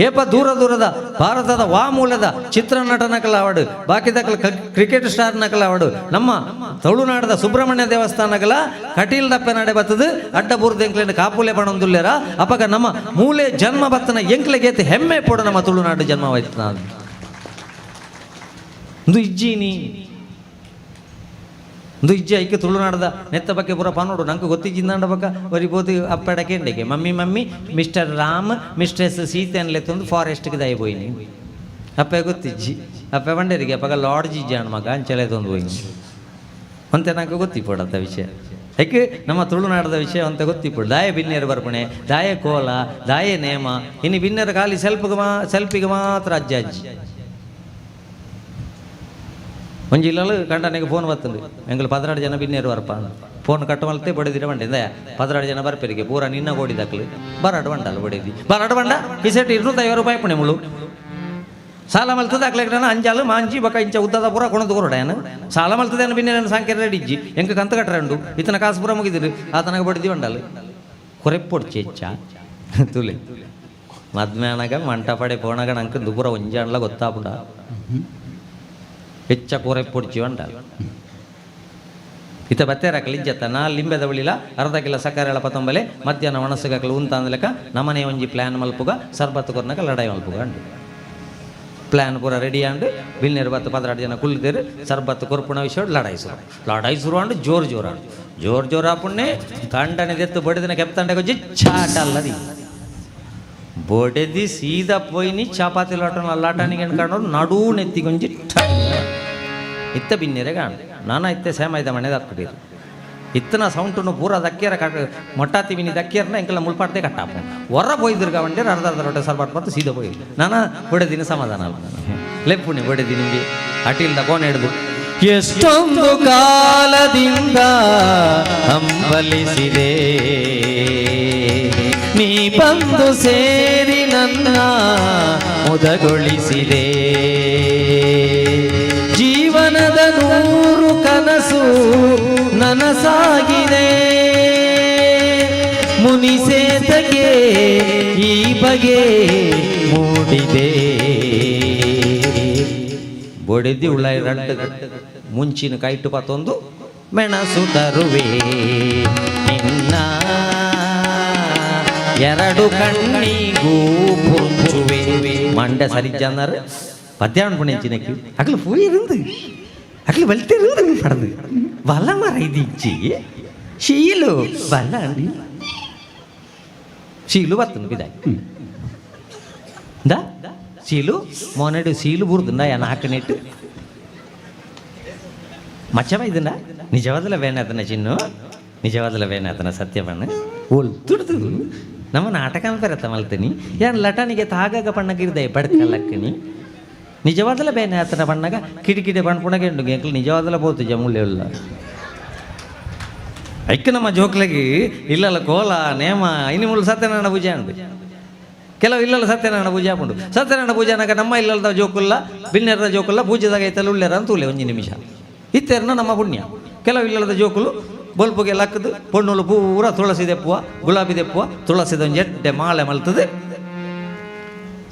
ಏಪ ದೂರ ದೂರದ ಭಾರತದ ವಾ ಮೂಲದ ಚಿತ್ರನಟನಕಲ ಅವಾರ್ಡ್, ಬಾಕಿದಕಲ ಕ್ರಿಕೆಟ್ ಸ್ಟಾರ್ ನಕಲ ಅವಾರ್ಡ್, ನಮ್ಮ ತುಳುನಾಡದ ಸುಬ್ರಹ್ಮಣ್ಯ ದೇವಸ್ಥಾನಗಳ ಕಟೀಲ್ ದಪ್ಪೆ ನಡೆ ಬತ್ತದು ಅಡ್ಡ ಬೂರ್ದ ಎಂಕ್ಲೇನ ಕಾಪುಲೆ ಪಣೊಂದುಲ್ಲೇರ. ಅಪಗ ನಮ್ಮ ಮೂಲೆ ಜನ್ಮ ಬತ್ತನ ಎಂಕ್ಲೆಗೇತೆ ಹೆಮ್ಮೆ ಪೋಡು ನಮ್ಮ ತುಳುನಾಡು ಜನ್ಮವಾಯ್ತು. ನಾನು ಒಂದು ಇಜ್ಜಿನಿ ಒಂದು ಇಜ್ಜಿ ಐಕೆ ತುಳುನಾಡದ ನೆತ್ತ ಬಗ್ಗೆ ಪೂರ ಪನೋಡು ನಂಗೆ ಗೊತ್ತಿಜ್ಜಿಂದಾಂಡ ಬಕ್ಕ ಒರಿಬೋದು ಅಪ್ಪಡಕ್ಕೆ mummy mummy mister Ram mistress Sita ಅನ್ಲೆತ್ತೊಂದು ಫಾರೆಸ್ಟ್ಗೆ ದಯ ಪೋಯಿನಿ. ಅಪ್ಪೆ ಗೊತ್ತಿಜ್ಜಿ ಅಪ್ಪೆ ಬಂಡೇರಿಗೆ ಅಪ್ಪಗ ಲಾಡ್ಜ್ ಇಜ್ಜಾಣ ಮಗ ಅಂಚಲೆ ತೊಂದು ಪೋಯಿನಿ ಅಂತೆ ನಂಗೆ ಗೊತ್ತಿಪ್ಪಡತ್ತ ವಿಷಯ. ಐಕೆ ನಮ್ಮ ತುಳುನಾಡದ ವಿಷಯ ಅಂತ ಗೊತ್ತಿಪ್ಪಡು. ದಾಯ ಬಿನ್ನೇರು ಬರ್ಪಣೆ, ದಾಯ ಕೋಲ, ದಾಯ ನೇಮ, ಇನ್ನು ಬಿನ್ನೇರು ಖಾಲಿ ಸೆಲ್ಪಿಗೆ ಸೆಲ್ಪಿಗೆ ಮಾತ್ರ ಅಜ್ಜ ಅಜ್ಜಿ. ಒಂಜಿ ಇಲ್ಲಲು ಕಂಡನಿಗೆ ಫೋನ್ ಬರ್ತದೆ, ಎಂಗಳು 16 ಜನ ಬಿನ್ನೇರು ಬರ್ಪ ಫೋನ್ ಕಟ್ ಮಲ್ತೆ ಬಡಿದಿರ ಬಂಡೆ 16 ಜನ ಬರ್ಪರಿಗೆ ಪೂರ ನಿನ್ನ ಗೋಡಿದಕ್ಲು ಬರಾಡು ಬಂಡಲ್ಲ ಬಡಿದಿ ಬರಾಡು ಬಂಡ ಕಿಸೆಟ್ 250 ರೂಪಾಯಿ ಪುಣೆ ಮುಳು ಸಾಲ ಮಲ್ತದ ಅಕ್ಲೆ ಅಂಜಾಲು ಮಾಂಜಿ ಬಕ ಇಂಚ ಉದ್ದದ ಪೂರ ಕೊಣದು ಕೊರಡ ಸಾಲ ಮಲ್ತದೇನು ಬಿನ್ನೇನು ಸಂಖ್ಯೆ ರೆಡಿ ಇಜ್ಜಿ ಎಂಕ ಕಂತ ಕಟ್ಟರಂಡು ಇತನ ಕಾಸು ಪೂರ ಮುಗಿದಿರು ಆತನಗ ಬಡಿದಿ ಬಂಡಲ್ಲ ಕೊರೆಪೊಡ್ಚಿ ಹೆಚ್ಚ ತುಲೆ ಮದ್ಮೇನಗ ಮಂಟಪಡೆ ಪೋಣಗ ನಂಗೆ ದುಪುರ ಒಂಜಾಣ್ಲ ಗೊತ್ತಾಪುಂಡ ಹೆಚ್ಚ ಕೋರೆ ಪೊಡ್ಚಿ వంట ಇತ ಬತ್ತೇರಕಲಿ ಇಜ್ಜತ್ತ ನಾ ಲಿಂಬೆದ ಉಳಿಲ ಅರ್ಧ ಕಿಲೋ ಸಕ್ಕರೆ ಪತ್ತೊಂಬಲೆ ಮಧ್ಯಾಹ್ನ ಒಣಸುಗಕಲು ಉಂತ ಅಂದ್ಲೆಕ್ಕ ನಮನೆ ಒಂಜಿ ಪ್ಲ್ಯಾನ್ ಮಲ್ಪುಗ ಸರ್ಬತ್ತು ಕೊರ್ನಕ ಲಡಾಯಿ ಮಲ್ಪುಗ ಅಂಡು ಪ್ಲ್ಯಾನ್ ಪೂರ ರೆಡಿ ಅಂಡು ಬಿಲ್ನೇರು ಬತ್ತು 16 ಜನ ಕುಲ್ದೇರು ಸರ್ಬತ್ತು ಕೊರ್ಪುಣ ವಿಷಯ ಲಡಾಯಿ ಶುರು ಲಡಾಯಿ ಶುರು ಅಂಡು ಜೋರು ಜೋರು ಅಂಡು ಜೋರು ಜೋರು ಆಪುಣ್ಣೆ ಕಂಡನೆ ದೆತ್ತು ಬಡಿದಿನ ಕೆಪ್ತಂಡೆ ಗೊಜ್ಜಿ ಚಾಟಲ್ಲದಿ ಬೊಡೆದಿ ಸೀದಾ ಪೋಯಿನಿ ಚಪಾತಿ ಲಾಟನ ಲಾಟನಿಗೆ ಎಣ್ಕೊಂಡು ನಡು ನೆತ್ತಿಗೊಂಜಿ ಇತ್ತ ಬಿನ್ನೆರೆ ಗಾಣ ನಾನಾ ಇತ್ತೆ ಸೇಮ ಇದ್ದ ಮನೆದ ಹಾಕ್ಬಿಟ್ಟಿರು ಇತ್ತನ ಸೌಂಟನ್ನು ಪೂರ ದಕ್ಕಿಯರ ಕಟ್ ಮೊಟ್ಟಾತಿ ಬಿನಿ ದಕ್ಕಿಯರ್ನ ಎಂಕೆಲ್ಲ ಮುಳ್ಪಾಡ್ದೆ ಕಟ್ಟಾಪ ಹೊರ ಪೋಯ್ದಿರ್ಗ ವಂಡೇರು ಅರ್ಧ ಅರ್ಧ ರೊಟ್ಟೆ ಸರ್ಬಾಟ್ ಮತ್ತು ಸೀದಾ ಪೋಯಿ ನಾನಾ ಬೊಡೆದಿನ ಸಮಾಧಾನ ಅಲ್ಲ ಲೆಪ್ಪುಣಿ ಬೊಡೆದಿ ನಿಮಗೆ ಅಟಿಲ್ದ ಕೋಣೆ ಹಿಡಿದು ಎಷ್ಟೊಂದು ಕಾಲದಿಂದ ಹಂಬಲಿಸಿದೆ ನೀ ಬಂದು ಸೇರಿ ನನ್ನ ಮುದಗೊಳಿಸಿದೆ ಜೀವನದ 100 ಕನಸು ನನಸಾಗಿದೆ ಮುನಿಸೇತಗೆ ಈ ಬಗೆ ಮೂಡಿದೆ ಬೊಡೆದಿ ಉಳ್ಳ ರಡ್ಡು ಮುಂಚಿನ ಕೈಟು ಪತ್ತೊಂದು ಮೆಣಸು ತರುವೆ ನಿನ್ನ ಎರಡು ಕಣ್ಣಿಗೂ ಪುರುಚುವೆ ಮಂಡೆ ಸರಿಜನ್ನರು ಪದ್ಯಾಣ ಪುಣ್ಯಂಚಿನಕ್ಕೆ ಅಗಲು ಪೋಯಿருந்து ಅಗಲು ಬಲ್ತಿருந்து ಪಡದು ಬಲ ಮರ ಇದಿಚ್ಚಿ ಶೀಲು ಬಲ ಅಂಡಿ ಶೀಲು ಬರ್ತನು ಬಿದಾಯಿ ದಾ ಶೀಲು ಮೋನೆಡು ಶೀಲು ಬುರ್ದುಂಡ ಯಾನ ಹಾಕನಿಟ್ಟು ಮಚ್ಚವ ಇದನ್ನ ನಿಜವಾದಲ ಬೇನಾತನ ಚಿನ್ನು ನಿಜವಾದಲ ಬೇನಾತನ ಸತ್ಯವಣ್ಣ ಓಲ್ ತುಡ್ದು ನಮ್ಮ ನಾಟಕ ಅಂತಾರತ್ತ ಮಲ್ತೀನಿ ಯಾನ್ ಲಟನಿಗೆ ತಾಗಾಗ ಪಣ್ಣಗಿರ್ದೆ ಬಡ್ಕಲಕ್ಕನಿ ನಿಜವಾದಲ ಬೇನೆ ಆತನ ಬಣ್ಣಗ ಕಿಡಿಕಿಡಿ ಬಣ್ಣ ಪುಣಗೆ ಉಂಡು ಎಂಕಲ್ ನಿಜವಾದಲ ಪೋತು ಜಮುಳ್ಳೆ ಐಕ್ಕ ನಮ್ಮ ಜೋಕ್ಲಗಿ ಇಲ್ಲಲ್ಲ ಕೋಲ ನೇಮ ಇನ್ನು ಮುಳ್ಳು ಸತ್ಯನಾರಾಯಣ ಪೂಜೆ ಉಂಡು ಕೆಲವು ಇಲ್ಲಲ್ಲ ಸತ್ಯನಾರಾಯಣ ಪೂಜೆ ಆಪುಂಡು ಸತ್ಯನಾರಾಯಣ ಪೂಜೆ ಅನಗ ನಮ್ಮ ಇಲ್ಲದ ಜೋಕುಲ್ಲ ಬಿನ್ನೆರದ ಜೋಕುಲ್ಲ ಪೂಜೆದಾಗ ಐತಲ್ಲ ಉಳ್ಳೇರ ಅಂತ ಉಳ್ಳೆ ಒಂಜಿ ನಿಮಿಷ ಇತ್ತೆರ್ನ ನಮ್ಮ ಪುಣ್ಯ. ಕೆಲವು ಇಲ್ಲದ ಜೋಕುಲು ಬೊಲ್ಪುಗೆ ಲಕ್ಕದು ಪೊಣ್ಣುಲು ಪೂರ ತುಳಸಿ ದೆಪ್ಪುವ ಗುಲಾಬಿ ದೆಪ್ಪುವ ತುಳಸಿದ ಒಂಜಿ ಎಡ್ಡೆ ಮಾಲೆ ಮಲ್ತದೆ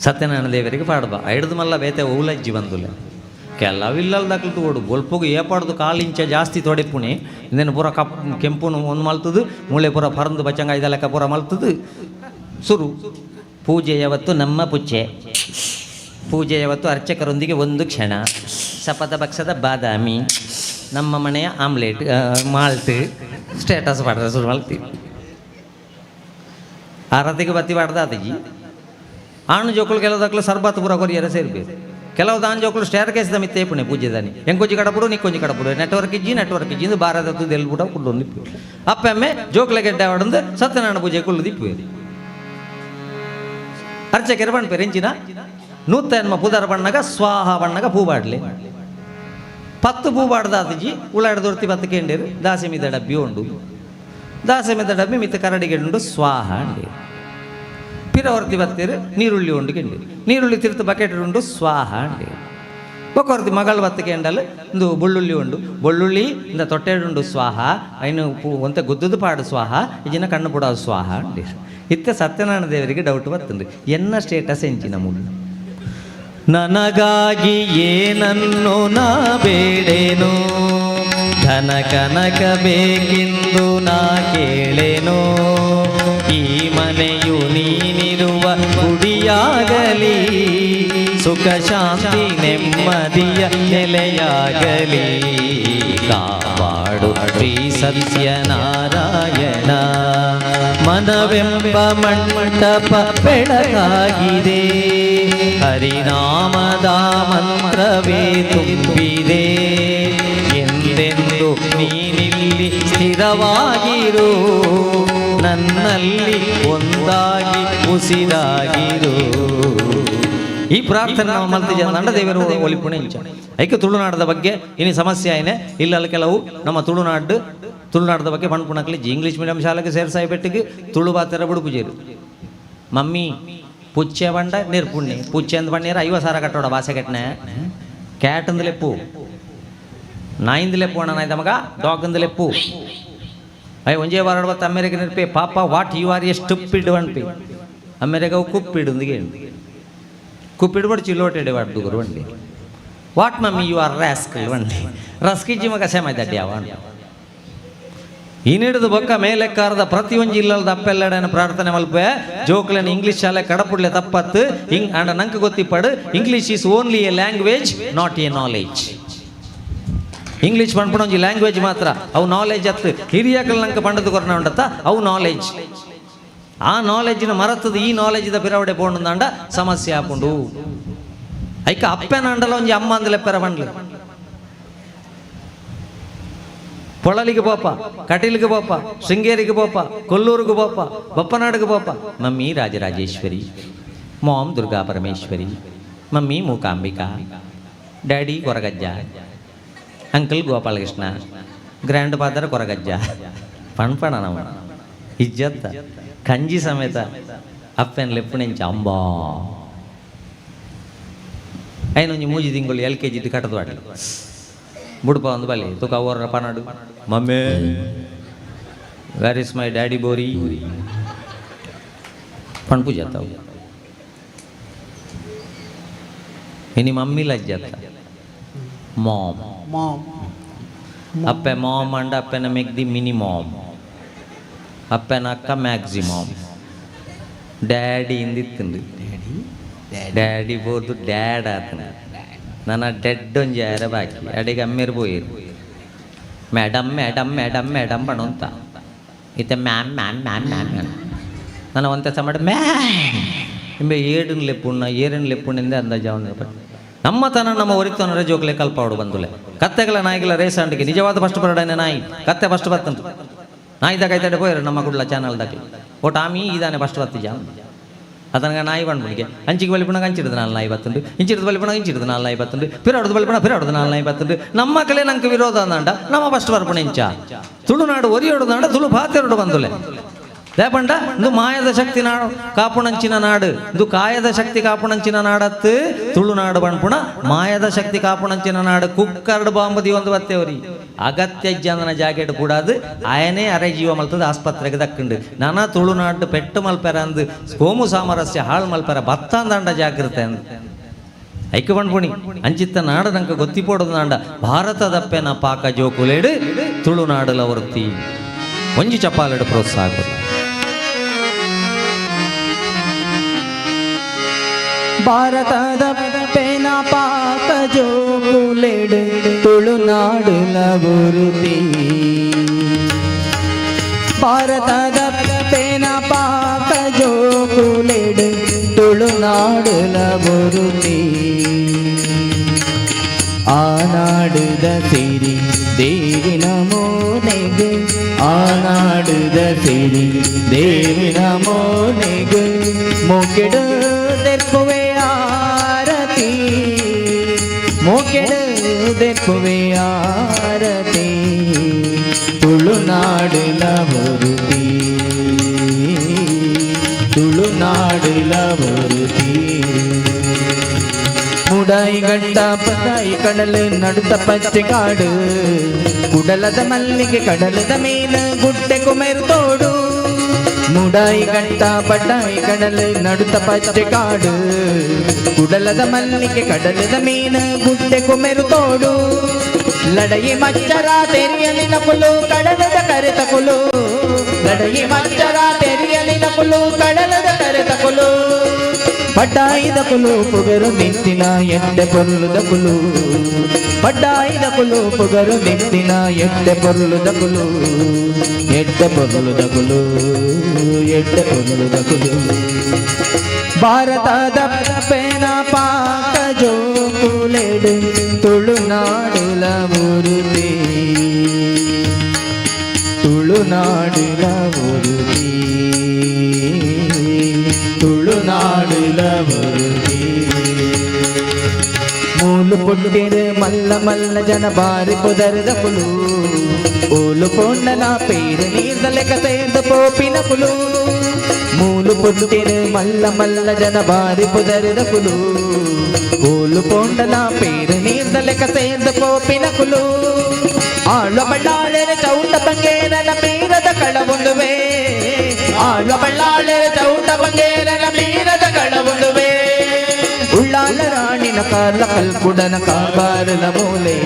ಸತ್ಯನಾರಾಯಣ ದೇವರಿಗೆ ಪಾಡ್ಬ ಐಡ್ದು ಮಲ್ಲ ಬೇತೆ ಓಲಜ್ಜಿ ಬಂದುಲೆ ಕೆಲವಿಲ್ಲಲ್ದಕ್ಲು ತೋಡು ಬೊಲ್ಪುಗು ಏಪಾಡ್ದು ಕಾಲು ಇಂಚ ಜಾಸ್ತಿ ತೊಡೆಪುಣಿ ಇಂದೇನು ಪೂರ ಕಪ್ ಕೆಂಪುನು ಒಂದು ಮಲ್ತದು ಮೂಳೆ ಪೂರ ಪರಂದು ಬಚ್ಚಂಗ ಇದೆಲ್ಲ ಪೂರ ಮಲ್ತದು ಸುರು ಪೂಜೆ ಯಾವತ್ತು ನಮ್ಮ ಪುಚ್ಚೆ ಪೂಜೆ ಯಾವತ್ತು ಅರ್ಚಕರೊಂದಿಗೆ ಒಂದು ಕ್ಷಣ ಸಪದ ಭಕ್ಷದ ಬಾದಾಮಿ ನಮ್ಮ ಮನೆಯ ಆಮ್ಲೆಟ್ ಮಾಲ್ಟ್ ಸ್ಟೇಟಸ್ ಪಾಡ್ರೆ ಶುರು ಮಲ್ತೀವಿ ಆರತಿಗೆ ಬತ್ತಿ ಪಾಡ್ದ ಆತಗಿ ಆಣು ಜೋಕುಲು ಕೆಲವುದಕ್ಲು ಸರ್ಬತ್ ಪೂರ ಕೊರಿಯರ ಸೇರ್ಬೇಕು ಕೆಲವು ದಾನ್ ಜೋಕುಲು ಸ್ಟೇರ್ ಕೇಸ್ದ ಮಿತ್ತೆ ಪುಣೆ ಪೂಜೆದಾನಿ ಎಂಕೊಂಜಿ ಕಡಪುಡು ನಿಕ್ಕೊಂಜಿ ಕಡಪುಡು ನೆಟ್ವರ್ಕ್ ಇಜ್ಜಿ ನೆಟ್ವರ್ಕ್ ಇಜ್ಜಿ ಭಾರತ ತುದೆಲ್ ಪೂರ ಕುಲ್ಲೊಂದು ದಿಪ್ಪು ಅಪ್ಪೆಮ್ಮೆ ಜೋಕ್ಲೆ ಗೆಡ್ಡೆ ಅವಡಂದು ಸತ್ಯನಾರಾಯಣ ಪೂಜೆ ಕುಲ್ಲು ದಿಪ್ಪು ಅರ್ಚಕರು ಪಣ್ಪೇರು ಎಂಚಿನ ನೂತ ಪುದರ ಬಣ್ಣಗ ಸ್ವಾಹ ಬಣ್ಣಗ ಪೂ ಬಾಡ್ಲಿ 10 ಪೂ ಬಾಡ್ದ ಆತಿಜಿ ಉಳ್ಳಾಡ ದೊರ್ತಿ 10 ಕೇಂಡೇರು ದಾಸೆ ಮೀದ ಡಬ್ಬಿ ಉಂಡು ದಾಸೆ ಮೀದ ಡಬ್ಬಿ ಮಿತ್ತ ಕರಡಿಗೆ ಉಂಡು ಸ್ವಾಹ ಅಂಡಿ ಪಿರವರ್ತಿ ಬತ್ತೀರು ನೀರುಳ್ಳಿ ಉಂಡು ಗೆಂಡಿ ನೀರುಳ್ಳಿ ತಿರ್ತು ಬಕೆಟ್ ಉಂಡು ಸ್ವಾಹ ಅಂಡಿ ಬೊಕ್ಕ ಮಗಳು ಬತ್ತಕೆಂಡಲ್ ಇಂದು ಬೊಳ್ಳುಳ್ಳಿ ಉಂಡು. ಬೊಳ್ಳುಳ್ಳಿ ಇಂದ ತೊಟ್ಟೆಡುಂಡು ಸ್ವಾಹ, ಐನು ಒಂತೆ ಗುದ್ದುದು ಪಾಡು ಸ್ವಾಹ, ಇಜಿನ ಕಣ್ಣು ಪುಡಾವು ಸ್ವಾಹ ಅಂಡೀರ್. ಇತ್ತೆ ಸತ್ಯನಾರಾಯಣ ದೇವರಿಗೆ ಡೌಟ್ ಬತ್ತುಂಡು, ಎನ್ನ ಸ್ಟೇಟಸ್ ಎಂಚಿನ ಮುಳ್ಳು. ನನಗಾಗಿ ಏನನ್ನು ನಾ ಬೇಡೇನು, ಧನ ಕನಕ ಬೇಕೆಂದು ನಾ ಕೇಳೇನು, ಈ ಮನೆಯು ನೀನಿರುವ ಗುಡಿಯಾಗಲಿ, ಸುಖ ಶಾಂತಿ ನೆಮ್ಮದಿಯ ನೆಲೆಯಾಗಲಿ, ಕಾಪಾಡು ಶ್ರೀ ಸತ್ಯನಾರಾಯಣ. ಮನವೆಂಬ ಮಂಟಪ ಬೆಳಕಾಗಿದೆ, ಹರಿನಾಮದ ಮಂತ್ರವೇ ತುಂಬಿದೆ, ಎಂದೆಂದು ನೀನಿಲ್ಲಿ ಸ್ಥಿರವಾಗಿರು, ನನ್ನಲ್ಲಿ ಒಂದಾಗಿ ಉಸಿರಾಗಿರು. ಈ ಪ್ರಾರ್ಥನೆ ನಾವು ಮಲ್ತಿಜ ನಂಡ ದೇವರು ಒಲಿಪುಣೆ ಇಂಚ ಐಕೆ ತುಳುನಾಡದ ಬಗ್ಗೆ ಇನಿ ಸಮಸ್ಯೆ ಆಯ್ನೆ ಇಲ್ಲ. ಕೆಲವು ನಮ್ಮ ತುಳುನಾಡು ತುಳುನಾಡದ ಬಗ್ಗೆ ಪಣ್ಪುಣಕ್ಲಿ ಇಂಗ್ಲೀಷ್ ಮೀಡಿಯಂ ಶಾಲೆಗೆ ಸೇರ್ಸಾಯಿ ಬೆಟ್ಟಿಗೆ ತುಳು ಬಾತೆರ ಬುಡುಪುಜೇರು. ಮಮ್ಮಿ ಪುಚ್ಚೆ ಬಂಡ ನಿರ್ಪುಣ್ಣಿ ಪುಚ್ಚೆ ಅಂದ್ ಬಣ್ಣೀರ 50,000 ಕಟ್ಟೋಡ ಬಾಸೆ ಕಟ್ನೆ. ಕ್ಯಾಟ್ ಅಂದ್ಲೆಪ್ಪು, ನಾಯಿಂದಲೆಪ್ಪು ಅಣ್ಣ ನಾಯ್ದ ಮಗ, ಡಾಗ್ ಅಂದ್ಲೆಪ್ಪು. ಅಯ್ಯ ಒಂಜೇ ವಾರ ಬತ್ತ ಅಮೇರಿಕ ನಿರ್ಪೆ ಪಾಪ what you are a stupid ವನ್ಪಿ. America ಕುಪ್ಪಿಡು ಅಂದಿಗೆ ಕುಪ್ಪಿಡು ಬಡ್ ಚಿಲ್ಲೋಟೆಡೆ ವಾಡ್ದು ಗುರು వండి. What mummy you are rascal వండి. ರಸ್ಕಿಜ್ಜಿ ಮಗ ಸೇಮಾಯ್ದಡ್ಡಿ ಯಾವ ಈ ಬೊಕ್ಕ ಮೇಲೆಕ್ಕಾರದ ಪ್ರತಿಯೊಂಜಿ ಇಲ್ಲದ ಅಪ್ಪೆಲ್ಲಡನ ಪ್ರಾರ್ಥನೆ ಮಲ್ಪೆ ಜೋಕ್ಲೆನ ಇಂಗ್ಲೀಷ್ ಶಾಲೆ ಕಡಪುಡ್ಲೆ ತಪ್ಪತ್ತು ಹಿಂಗ್ ಅಂಡ ನಂಗೆ ಗೊತ್ತಿಪ್ಪಡು. English is only a language, not a knowledge. English ಪನ್ಪುಣ ಒಂಜಿ ಲ್ಯಾಂಗ್ವೇಜ್ ಮಾತ್ರ, ಅವು ನಾಲೆಜ್ ಅತ್ತು. ಹಿರಿಯಕಲ್ ನಂಗೆ ಪಂಡದು ಕೊರ್ನ ಉಂಡತ್ತ ಅವು ನಾಲೆಜ್. ಆ ನಾಲೆಜ್ನ ಮರತದ ಈ ನಾಲೆಜ್ದ ಪಿರವಡೆ ಪೋಂಡಂದಾಂಡ ಸಮಸ್ಯೆ ಆಪುಂಡು. ಐಕ ಅಪ್ಪೆನ ಅಂಡಲ ಒಂಜಿ ಅಮ್ಮ ಅಂದಲೆ ಪೆರ ಬಂಡ್ಲು. ಪೊಳಲಿಗೆ ಪೋಪ, ಕಟೀಲಿಗೆ ಪೋಪ, ಶೃಂಗೇರಿಗೆ ಪೋಪ, ಕೊಲ್ಲೂರಿಗೆ ಪೋಪ, ಬಪ್ಪನಾಡಿಗೆ ಪೋಪ. Mummy Rajarajeshwari, mom Durga Parameshwari, mummy Mookambika, daddy Koragajja, uncle Gopalakrishna, grandfather Koragajja. ಪಣ್ಪಣ ನಾವು ಇಜ್ಜತ್ತ ಕಂಜಿ ಸಮೇತ ಅಪ್ಪನ ಲೆಪ್ಪುನೆಂಚ ಅಂಬಾ ಐನೊಂಜಿ ಮೂಜಿ ತಿಂಗಳು ಎಲ್ ಕೆ ಜಿ ಕಟ್ಟದು ಆಡಲಿ ಬುಡುಪ ಒಂದು ಬಲಿ ತುಕ ಅವರ ಪನಾಡು. Mummy, where is my daddy ಬೋರಿ ಪಣಪು ಜಾತಾವು. ಇನಿ ಮಮ್ಮಿ ಲಜ್ಜತ್ತ ಮಾಮ್. ಮಾಮ್. ಅಪ್ಪೆ ಮಾಮ್ ಅಂಡ ಅಪ್ಪೆನ ಮೆಗ್ದಿ ಮಿನಿ ಮಾಮ್, ಅಪ್ಪೆನ ಅಕ್ಕ ಮ್ಯಾಕ್ಸಿಮಾಮ್, ಡ್ಯಾಡಿ ಇಂದಿತ್ತುಂಡು. ಡ್ಯಾಡಿ ಬೋದು ಡ್ಯಾಡ್ ಆತನ ನನ್ನ ಡೆಡ್ ಒಂಜಿ ಆಯರ ಬಾಕಿ ಅಡಿಗೆ ಅಮ್ಮೇರು ಪೋಯಿರು. ಮೇಡಮ್ ಮೇಡಮ್ ಮೇಡಮ್ ಮೇಡಮ್ ಪಣಂತ ಇತ್ತೆ ma'am ma'am ma'am ma'am ma'am ನನ್ನ ಒಂತೆ ಸಮಾಡ ಮ್ಯಾಮ್ ಇಂಬೆ ಏಡನ್ ಲೆಪ್ಪುಣ್ಣ ಏರನ್ ಲೆಪ್ಪುಣ್ಣಿಂದ ಅಂದಾಜ ಅವನ. ನಮ್ಮ ತನ ನಮ್ಮ ಒರಿತನರ ಜೋಕ್ಲೆ ಕಲ್ಪಾವಡು ಬಂದುಲೆ. ಕತ್ತೆಗಳ ನಾಯಿಗಳ ರೇಸ್ ಅಂಟಿಗೆ ನಿಜವಾದ ಫಸ್ಟ್ ಬರಡನೆ ನಾಯಿ ಕತ್ತೆ ಫಸ್ಟ್ ಬತ್ತಂತು. ನಾಯಿ ಕೈತಡೆ ಪೋಯರು ನಮ್ಮ ಗುಡ್ಲ ಚಾನಲ್ ದಾಕಿ ಓಟ ಆಮಿ ಇದಾನೆ ಫಸ್ಟ್ ಬತ್ತಿಜ ಅತನಗ ನಾಯಿ ಬಂದ್ಬಿಡಿಗೆ ಅಂಚಿಗೆ ಬಲಿಪುಣಗ ಅಂಚಿಡ್ದು ನಾಲ್ ನಾಯಿ ಬತ್ತುಂಡು, ಇಂಚಿಡ್ದು ಬಲಿಪುಣಗ ಇಂಚಿಡ್ದು ನಾಲ್ ನಾಯಿ ಬತ್ತುಂಡು, ಪಿರಾಡ್ದು ಬಲಿಪುಣ ಪಿರಾಡ್ದು ನಾಲ್ ನಾಯಿ ಬತ್ತುಂಡು. ನಮ್ಮ ಕಲೆ ನಂಗೆ ವಿರೋಧ ಅಂದಾಂಡ ನಮ್ಮ ಫಸ್ಟ್ ಬರ್ಪುಣ ಇಂಚ ತುಳುನಾಡು ಒರಿಯೋಡು ತುಳು ಭಾತೆರಡು ಬಂದುಲೆ. ದೇಪಂಡ ಇಂದು ಮಾಯದ ಶಕ್ತಿ ನಾಡು ಕಾಪುಣಂಚಿನ ನಾಡು, ಇಂದು ಕಾಯದ ಶಕ್ತಿ ಕಾಪುಣಂಚಿನ ನಾಡತ್ತು ತುಳುನಾಡು ಬಣ್ಪುಣ ಮಾಯದ ಶಕ್ತಿ ಕಾಪುಣಂಚಿನ ನಾಡು. ಕುಕ್ಕರ್ಡ್ ಬಾಂಬು ಒಂದು ಬತ್ತೇವ್ರಿ ಅಗತ್ಯ ಜನನ ಜಾಕೆಟ್ ಕೂಡಾದು ಆಯನೇ ಅರೆ ಜೀವ ಮಲ್ತದ ಆಸ್ಪತ್ರೆಗೆ ದಕ್ಕಂಡು. ನಾನಾ ತುಳುನಾಡು ಪೆಟ್ಟು ಮಲ್ಪೆರ ಅಂದು ಕೋಮು ಸಾಮರಸ್ಯ ಹಾಳು ಮಲ್ಪೆರ ಬತ್ತಾಂದಾಂಡ ಜಾಗೃತೆ ಅಂದು ಐಕ ಬಣ್ಪುಣಿ ಅಂಚಿತ್ತ ನಾಡು ನಂಕ ಗೊತ್ತಿಪೋಡದು ನಾಂಡ ಭಾರತದಪ್ಪೆನ ಪಾಕ ಜೋಕುಲೇಡು ತುಳುನಾಡುಲ ವೃತ್ತಿ ಒಂಜಿ ಚಪಾಲೆಡು ಪ್ರೋತ್ಸಾಹ. ಭಾರತದ ಪೇನ ಪಾಕ ಜೋಕುಲೆಡು ತುಳುನಾಡುಲ ಬುರುತಿ. ಭಾರತದ ಪೇನ ಪಾಕ ಜೋಕುಲೆಡು ತುಳುನಾಡುಲ ಬುರುತಿ. ಆನಾಡುದ ಸಿರಿ ದೇವಿ ನಮೋನೆಗು, ಆನಾಡುದ ಸಿರಿ ದೇವಿ ನಮೋನೆಗು, ಮೋಕೆಡು ದೆಪ್ಪುವೆ ಆರತಿ, ಮೋಕೆಡು ದೆಪ್ಪುವೆ ಆರತಿ. ತುಳುನಾಡುಲ ಬರುತಿ, ತುಳುನಾಡುಲ ಬರುತಿ. ಮೂಡಾಯಿ ಗಂಟ ಪದಾಯಿ ಕಡಲು ನಡುತ ಪಚ್ಚೆ ಕಾಡು ಕುಡಲದ ಮಲ್ಲಿಗೆ ಕಡಲದ ಮೇಲ ಗುಡ್ಡೆ ಕುಮೆರು ತೋಡು. ಮೂಡಾಯಿ ಗಂಟ ಪಡ್ಡಾಯಿ ಕಡಲು ನಡುತ ಪಚ್ಚೆ ಕಾಡು ಕುಡಲದ ಮಲ್ಲಿಗೆ ಕಡಲದ ಮೀನ ಗುಡ್ಡೆ ಕುಮೆರು ತೋಡು. ಲಡಯಿ ಮಚ್ಚರ ತೆರಿಯಲಿನ ಪುಲು ಕಡಲದ ಕರೆತ ಕುಲು. ಲಡಯಿ ಮಚ್ಚರ ತೆರಿಯಲಿನ ಪುಲು ಕಡಲದ ಕರೆತ ಕುಲು. ಪಡ್ಡಾಯಿದ ಕುಲು ಪುಗರು ನಿಂತಿನ ಎಡ್ಡೆ ಪೊರ್ಲುದ ಕುಲು. ಪಡ್ಡಾಯಿದ ಕುಲು ಪುಗರು ನಿಂತಿನ ಎಡ್ಡೆ ಪೊರ್ಲುದ ಕುಲು. ಎಡ್ಡೆ ಪೊರ್ಲುದ ಕುಲು, ಎಡ್ಡೆ ಪೊರ್ಲುದ ಕುಲು. ಭಾರತದ ಪೇನ ಪಾಕ ಜೋಕುಲೆಡು ತುಳುನಾಡುಲ ಊರುತಿ. ತುಳುನಾಡುಲ ಊರುತಿ, ತುಳುನಾಡುಲ ಊರುತಿ. ಮೂಲು ಪುಟ್ಟಿರು ಮಲ್ಲ ಮಲ್ಲ ಜನ ಬಾರಿ ಪುದರದ ಪುಲು. ಓಲು ಪೊಂಡನ ಪೇರು ನೀರ್ದ ಲೆಕ್ಕ ಸೇರ್ದ ಪೋಪಿನ ಪುಲು. ಮೂಲು ಪುಟ್ಟಿರು ಮಲ್ಲ ಮಲ್ಲ ಜನ ಬಾರಿ ಪುದರದ ಪುಲು. ಓಲು ಪೊಂಡನ ಪೇರು ನೀರ್ದ ಲೆಕ್ಕ ಸೇರ್ದ ಪೋಪಿನ ಕುಲು. ಆಳ್ವ ಬಳ್ಳಾಳರ ಚೌಟ ಬಂಗೇರನ ಪೀರದ ಕಳವುಂದುವೆ. ಆಳ್ವ ಬಳ್ಳಾಳರ ಚೌಟ ಬಂಗೇರನ ಪೀರದ ಕಳವುಂದುವೆ. ಉಳ್ಳಾಲ ರಾಣಿನ ಕಾರ್ಲ ಕಲ್ಕುಡನ ಕಾರ್ಬಾರಲ ಮೂಲೆ.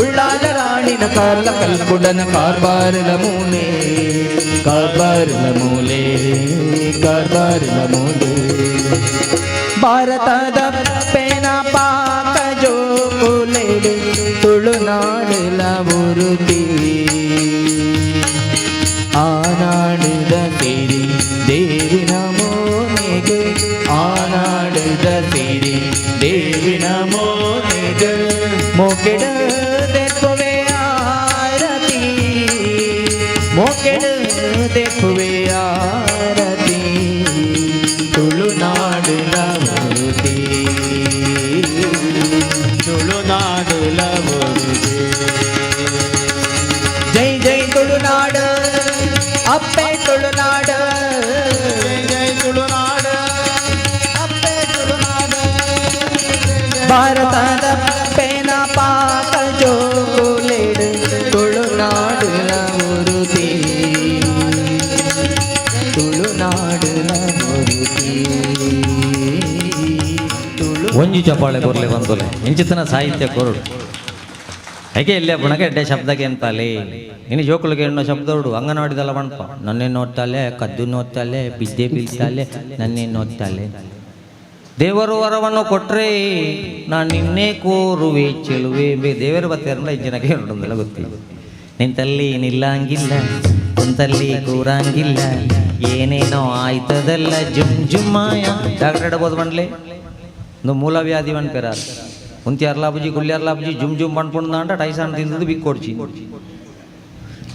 ಉಳ್ಳಾಲ ರಾಣಿನ ಕಾರ್ಲ ಕಲ್ಕುಡನ ಕಾರ್ಬಾರಲ ಮೂಲೆ. ಕಾರ್ಬಾರಲ ಮೂಲೆ, ಕಾರ್ಬಾರಲ ಮೂಲೆ. ಭಾರತದ ಪೇನ ಪಾಕ ಜೋಕುಲೆಡು ತುಳುನಾಡುಲ ಉರುತಿ. ಆನಾಡುದ ಸಿರಿ ದೇವಿ ನಮೋನೆಗೆ. ಆನಾಡುದ ಸಿರಿ ದೇವಿ ನಮೋನೆಗೆ. ಮೋಕೆಡ ದೆಪ್ಪುವೆ ಆರತಿ. ಮೋಕೆಡ ದೆಪ್ಪುವೆ ಆರತಿ. ತುಳುನಾಡುಲ ಉರುತಿ. ತುಳುನಾಡುಲ ಊರುತಿ. ಜೈ ಜೈ ತುಳುನಾಡು ಅಪ್ಪೆ ತುಳುನಾಡು. ಜೈ ಜೈ ತುಳುನಾಡು ಅಪ್ಪೆ ತುಳುನಾಡು. ಭಾರತದ ಪೇನ ಪಾಕ ಜೋಕುಲೆಡು ತುಳುನಾಡುಲ ಉರುತಿ. ತುಳುನಾಡುಲ ಉರುತಿ. ತುಳು ಒಂಜಿ ಚಪ್ಪಾಳೆ ಕೊರ್ಲೆ ಬಂತೊಲೆ ಇಂಚಿತನ ಸಾಹಿತ್ಯ ಕೊರಡು ಹೇಗೆ ಇಲ್ಲಿ ಪುಣಕ ಎಡ್ಡೆ ಶಬ್ದಕ್ಕೆ ಎಂತಾಲೆ ಇನ್ನು ಜೋಕುಲಿಗೆ ಎಣ್ಣೋ ಶಬ್ದ ಉಡು ಅಂಗನವಾಡಿದಲ್ಲ ಬಣ್ಪ ನನ್ನೇ ನೋಡ್ತಾಲೆ ಕದ್ದು ನೋಡ್ತಾಲೆ ಬಿದ್ದೆ ಬೀಳ್ತಾಲೆ ನನ್ನೇ ನೋಡ್ತಾಲೆ. ದೇವರು ವರವನ್ನು ಕೊಟ್ರೆ ನಾನು ನಿನ್ನೆ ಕೋರುವೆ ಚೆಲುವೆ ಬೇ. ದೇವರು ಬತ್ತೇರಲ್ಲ ಇಂಚಿನಕ್ಕೆ ಉಂಟಂದಲ್ಲ ಗೊತ್ತಿಲ್ಲ. ನಿಂತಲ್ಲಿ ನಿಲ್ಲಂಗಿಲ್ಲ, ಕುಂತಲ್ಲಿ ಕೂರಂಗಿಲ್ಲ, ಏನೇನೋ ಆಯ್ತದಲ್ಲ ಜುಮ್ ಜುಮ್ಮಾಯ. ಡಾಕ್ಟರ್ ಇಡಬೋದು ಬಂಡ್ಲೆ ಒಂದು ಮೂಲವ್ಯಾಧಿ ಪನ್ಪೆರಾರ್ ಉಂತಿ ಅರ್ಲಾಬುಜಿ ಗುಳ್ಳಿ ಅರ್ಲಾಬುಜಿ ಜುಮ್ ಜುಮ್ ಪನ್ಪುಂಡು ಟೈಸಾನ್ ತಿಂದದ್ದು ಬಿಕ್ಕೊಡ್ಚಿ.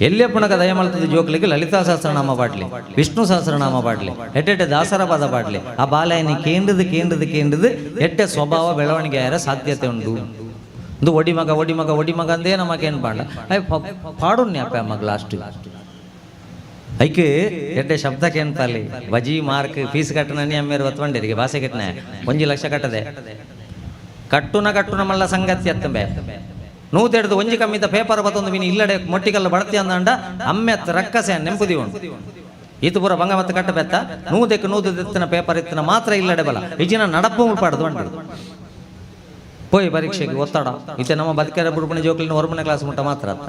ಎಲ್ಲಿಯಪ್ಪನಕ ದಯಮಲ್ತದ ಜೋಕ್ಲಿಗೆ ಲಲಿತಾ ಸಹಸ್ರನಾಮ ಪಾಡ್ಲಿ, ವಿಷ್ಣು ಸಹಸ್ರನಾಮ ಪಾಡ್ಲಿ, ಎಟ್ಟೆಟ್ಟೆ ದಾಸರ ಪದ ಪಾಡ್ಲಿ. ಆ ಬಾಲಯನಿ ಕೇಂದ್ರದು ಕೇಂದ್ರದು ಕೇಂದ್ರದು ಎಟ್ಟೆ ಸ್ವಭಾವ ಬೆಳವಣಿಗೆ ಆಯರ ಸಾಧ್ಯತೆ ಉಂಟು. ಒಂದು ಒಡಿ ಮಗ ಒಡಿ ಮಗ ಒಡಿ ಮಗ ಅಂದೇ ನಮಗೇನು ಪಾಂಡ ಅಯ್ಯ ಪಾಡುನ್ಯ ಅಪ್ಪ ಮಗ ಲಾಸ್ಟ್ ಐಕೆ ಎಡ್ಡೆ ಶಬ್ದಕ್ಕೆ ಎಂತಲ್ಲಿ ಬಜಿ ಮಾರ್ಕ್ ಫೀಸ್ ಕಟ್ಟನ ಅಮ್ಮೇರು ಬತ್ವಂಡೇರಿಗೆ ಭಾಷೆ ಕಟ್ಟನೆ 1 ಲಕ್ಷ ಕಟ್ಟದೆ ಕಟ್ಟುನ ಕಟ್ಟುನ ಮಲ್ಲ ಸಂಗತಿ ಅತ್ತಂಬೆ ನೂತೆಡ್ದು ಒಂಜಿ ಕಮ್ಮಿದ ಪೇಪರ್ ಬತ್ತೊಂದು ಮೀನು ಇಲ್ಲಡೆ ಮೊಟ್ಟಿಕಲ್ಲ ಬಡತಿ ಅಂದಂಡ ಅಮ್ಮೆತ್ ರಕ್ಕಸೆ ನೆಂಪುದಿ ಉಂಟು. ಈತು ಪೂರ ಬಂಗ ಮತ್ತೆ ಕಟ್ಟ ಬೆತ್ತ ನೂದೆಕ್ ನೂದು ದೆತ್ತಿನ ಪೇಪರ್ ಇತ್ತಿನ ಮಾತ್ರ ಇಲ್ಲಡೆ ಬಲ ಇಜಿನ ನಡಪು ಮುಳ್ಪಾಡ್ದು ಉಂಟು. ಪೋಯ್ ಪರೀಕ್ಷೆಗೆ ಒತ್ತಡ ಇತ್ತೆ ನಮ್ಮ ಬದುಕರ ಬುಡ್ಪಣೆ ಜೋಕ್ಲಿನ ಹೊರಮನೆ ಕ್ಲಾಸ್ ಮುಟ್ಟ ಮಾತ್ರ ಅತ್ತ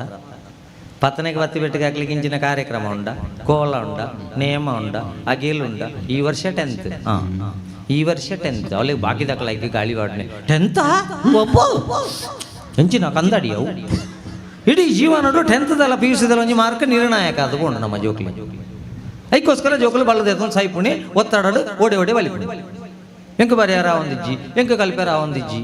ಪತ್ತನೆಗೆ ಬತ್ತಿ ಬೆಟ್ಟಿಗೆ ಹಾಕ್ಲಿಕ್ಕೆ ಇಂಚಿನ ಕಾರ್ಯಕ್ರಮ ಉಂಡ, ಕೋಲ ಉಂಡ, ನೇಮ ಉಂಡ, ಅಗೇಲ್ ಉಂಡ. ಈ ವರ್ಷ 10th, ಹಾಂ, ಈ ವರ್ಷ 10th. ಅವಳಿಗೆ ಬಾಕಿ ದಾಖಲಾಗಿ ಗಾಳಿ ವಾಡನೆ 10th ಒಬ್ಬ ಎಂಚಿನ ಕಂದಡಿ ಅವು ಇಡೀ ಜೀವನಡು 10thದಲ್ಲ ಪಿ ಯು ಸಿದಲ್ಲ ಒಂಜಿ ಮಾರ್ಕ್ ನಿರ್ಣಾಯಕ ಅದು ಬೋಂಡು ನಮ್ಮ ಜೋಕ್ಲಿ. ಐಕ್ಕೋಸ್ಕರ ಜೋಕುಲು ಬಲ್ಲದ ಸೈಪುಣಿ ಒತ್ತಡಡು ಓಡಿ ಓಡಿ ಬಲಿಪುಣಿ. ಎಂಕು ಬರ್ಯಾರ ಒಂದಿಜ್ಜಿ, ಎಂಕು ಕಲ್ಪ್ಯಾರ ಒಂದಿಜ್ಜಿ.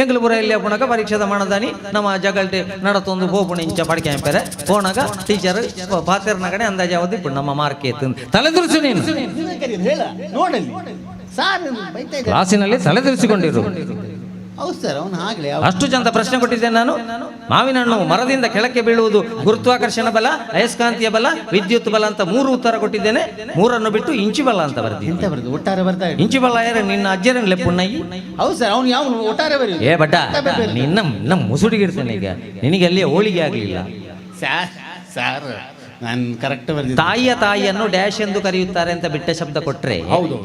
ಎಂಕಲು ಪೂರ ಇಲ್ಲಿ ಪುಣಕ ಪರೀಕ್ಷೆದ ಮಣದಾನಿ ನಮ್ಮ ಜಗಲ್ಟೆ ನಡತೊಂದು ಪೋಪುಣಿ ಇಂಚ ಪಡಿಕೆ ಅಂಪೆರೆ ಪೋಣಗ ಟೀಚರ್ ಪಾತೆರ್ನ ಕಡೆ ಅಂದಾಜು ಯಾವ್ದು ಇಪ್ಪು ನಮ್ಮ ಮಾರ್ಕ್ ಎತ್ತು ತಲೆ ತುರಿಸು ನೀನು. ಹೇಳ ನೋಡಲ್ಲಿ ಸಾರ್ ಬೈತಾ ಇದ್ದಾರೆ. ಕ್ಲಾಸಿನಲ್ಲಿ ತಲೆ ತಿರುಚಿಕೊಂಡಿರು. ಹೌದು ಸರ್, ಅವನು ಆಗ್ಲೇ ಅಷ್ಟು ಚಂದ ಪ್ರಶ್ನೆ ಕೊಟ್ಟಿದ್ದೇನೆ ನಾನು. ಮಾವಿನ ಹಣ್ಣು ಮರದಿಂದ ಕೆಳಕ್ಕೆ ಬೀಳುವುದು ಗುರುತ್ವಾಕರ್ಷಣ ಬಲ, ಅಯಸ್ಕಾಂತೀಯ ಬಲ, ವಿದ್ಯುತ್ ಬಲ ಅಂತ ಮೂರು ಉತ್ತರ ಕೊಟ್ಟಿದ್ದೇನೆ. ಮೂರನ್ನು ಬಿಟ್ಟು ಇಂಚು ಬಲ ಅಂತ ಬರ್ತೀನಿ. ಒಟ್ಟಾರೆ ಬರ್ತಾ ಇಂಚು ಬಲ ಯಾರು? ನಿನ್ನ ಅಜ್ಜರನ್ ಲೆಪ್ಪುಣ್ಣಯ್ಯಿ. ಹೌದು ಸರ್, ಅವನು ಯಾವ ಒಟ್ಟಾರೆ ಬರೀ. ಏ ಬಡ್ಡ, ನಿನ್ನ ನಿನ್ನ ಮುಸುಡಿಗಿಡ್ತೇನೆ ಈಗ. ನಿನಗೆ ಅಲ್ಲಿ ಹೋಳಿಗೆ ಆಗಲಿಲ್ಲ. ಸರ್ ಸರ್ ನಾನು ಕರೆಕ್ಟ್ ಬರ್ದಿದ್ದೆ. ತಾಯಿಯ ತಾಯಿಯನ್ನು ಡ್ಯಾಶ್ ಎಂದು ಕರೆಯುತ್ತಾರೆ ಅಂತ ಬಿಟ್ಟ ಶಬ್ದ ಕೊಟ್ರೆ,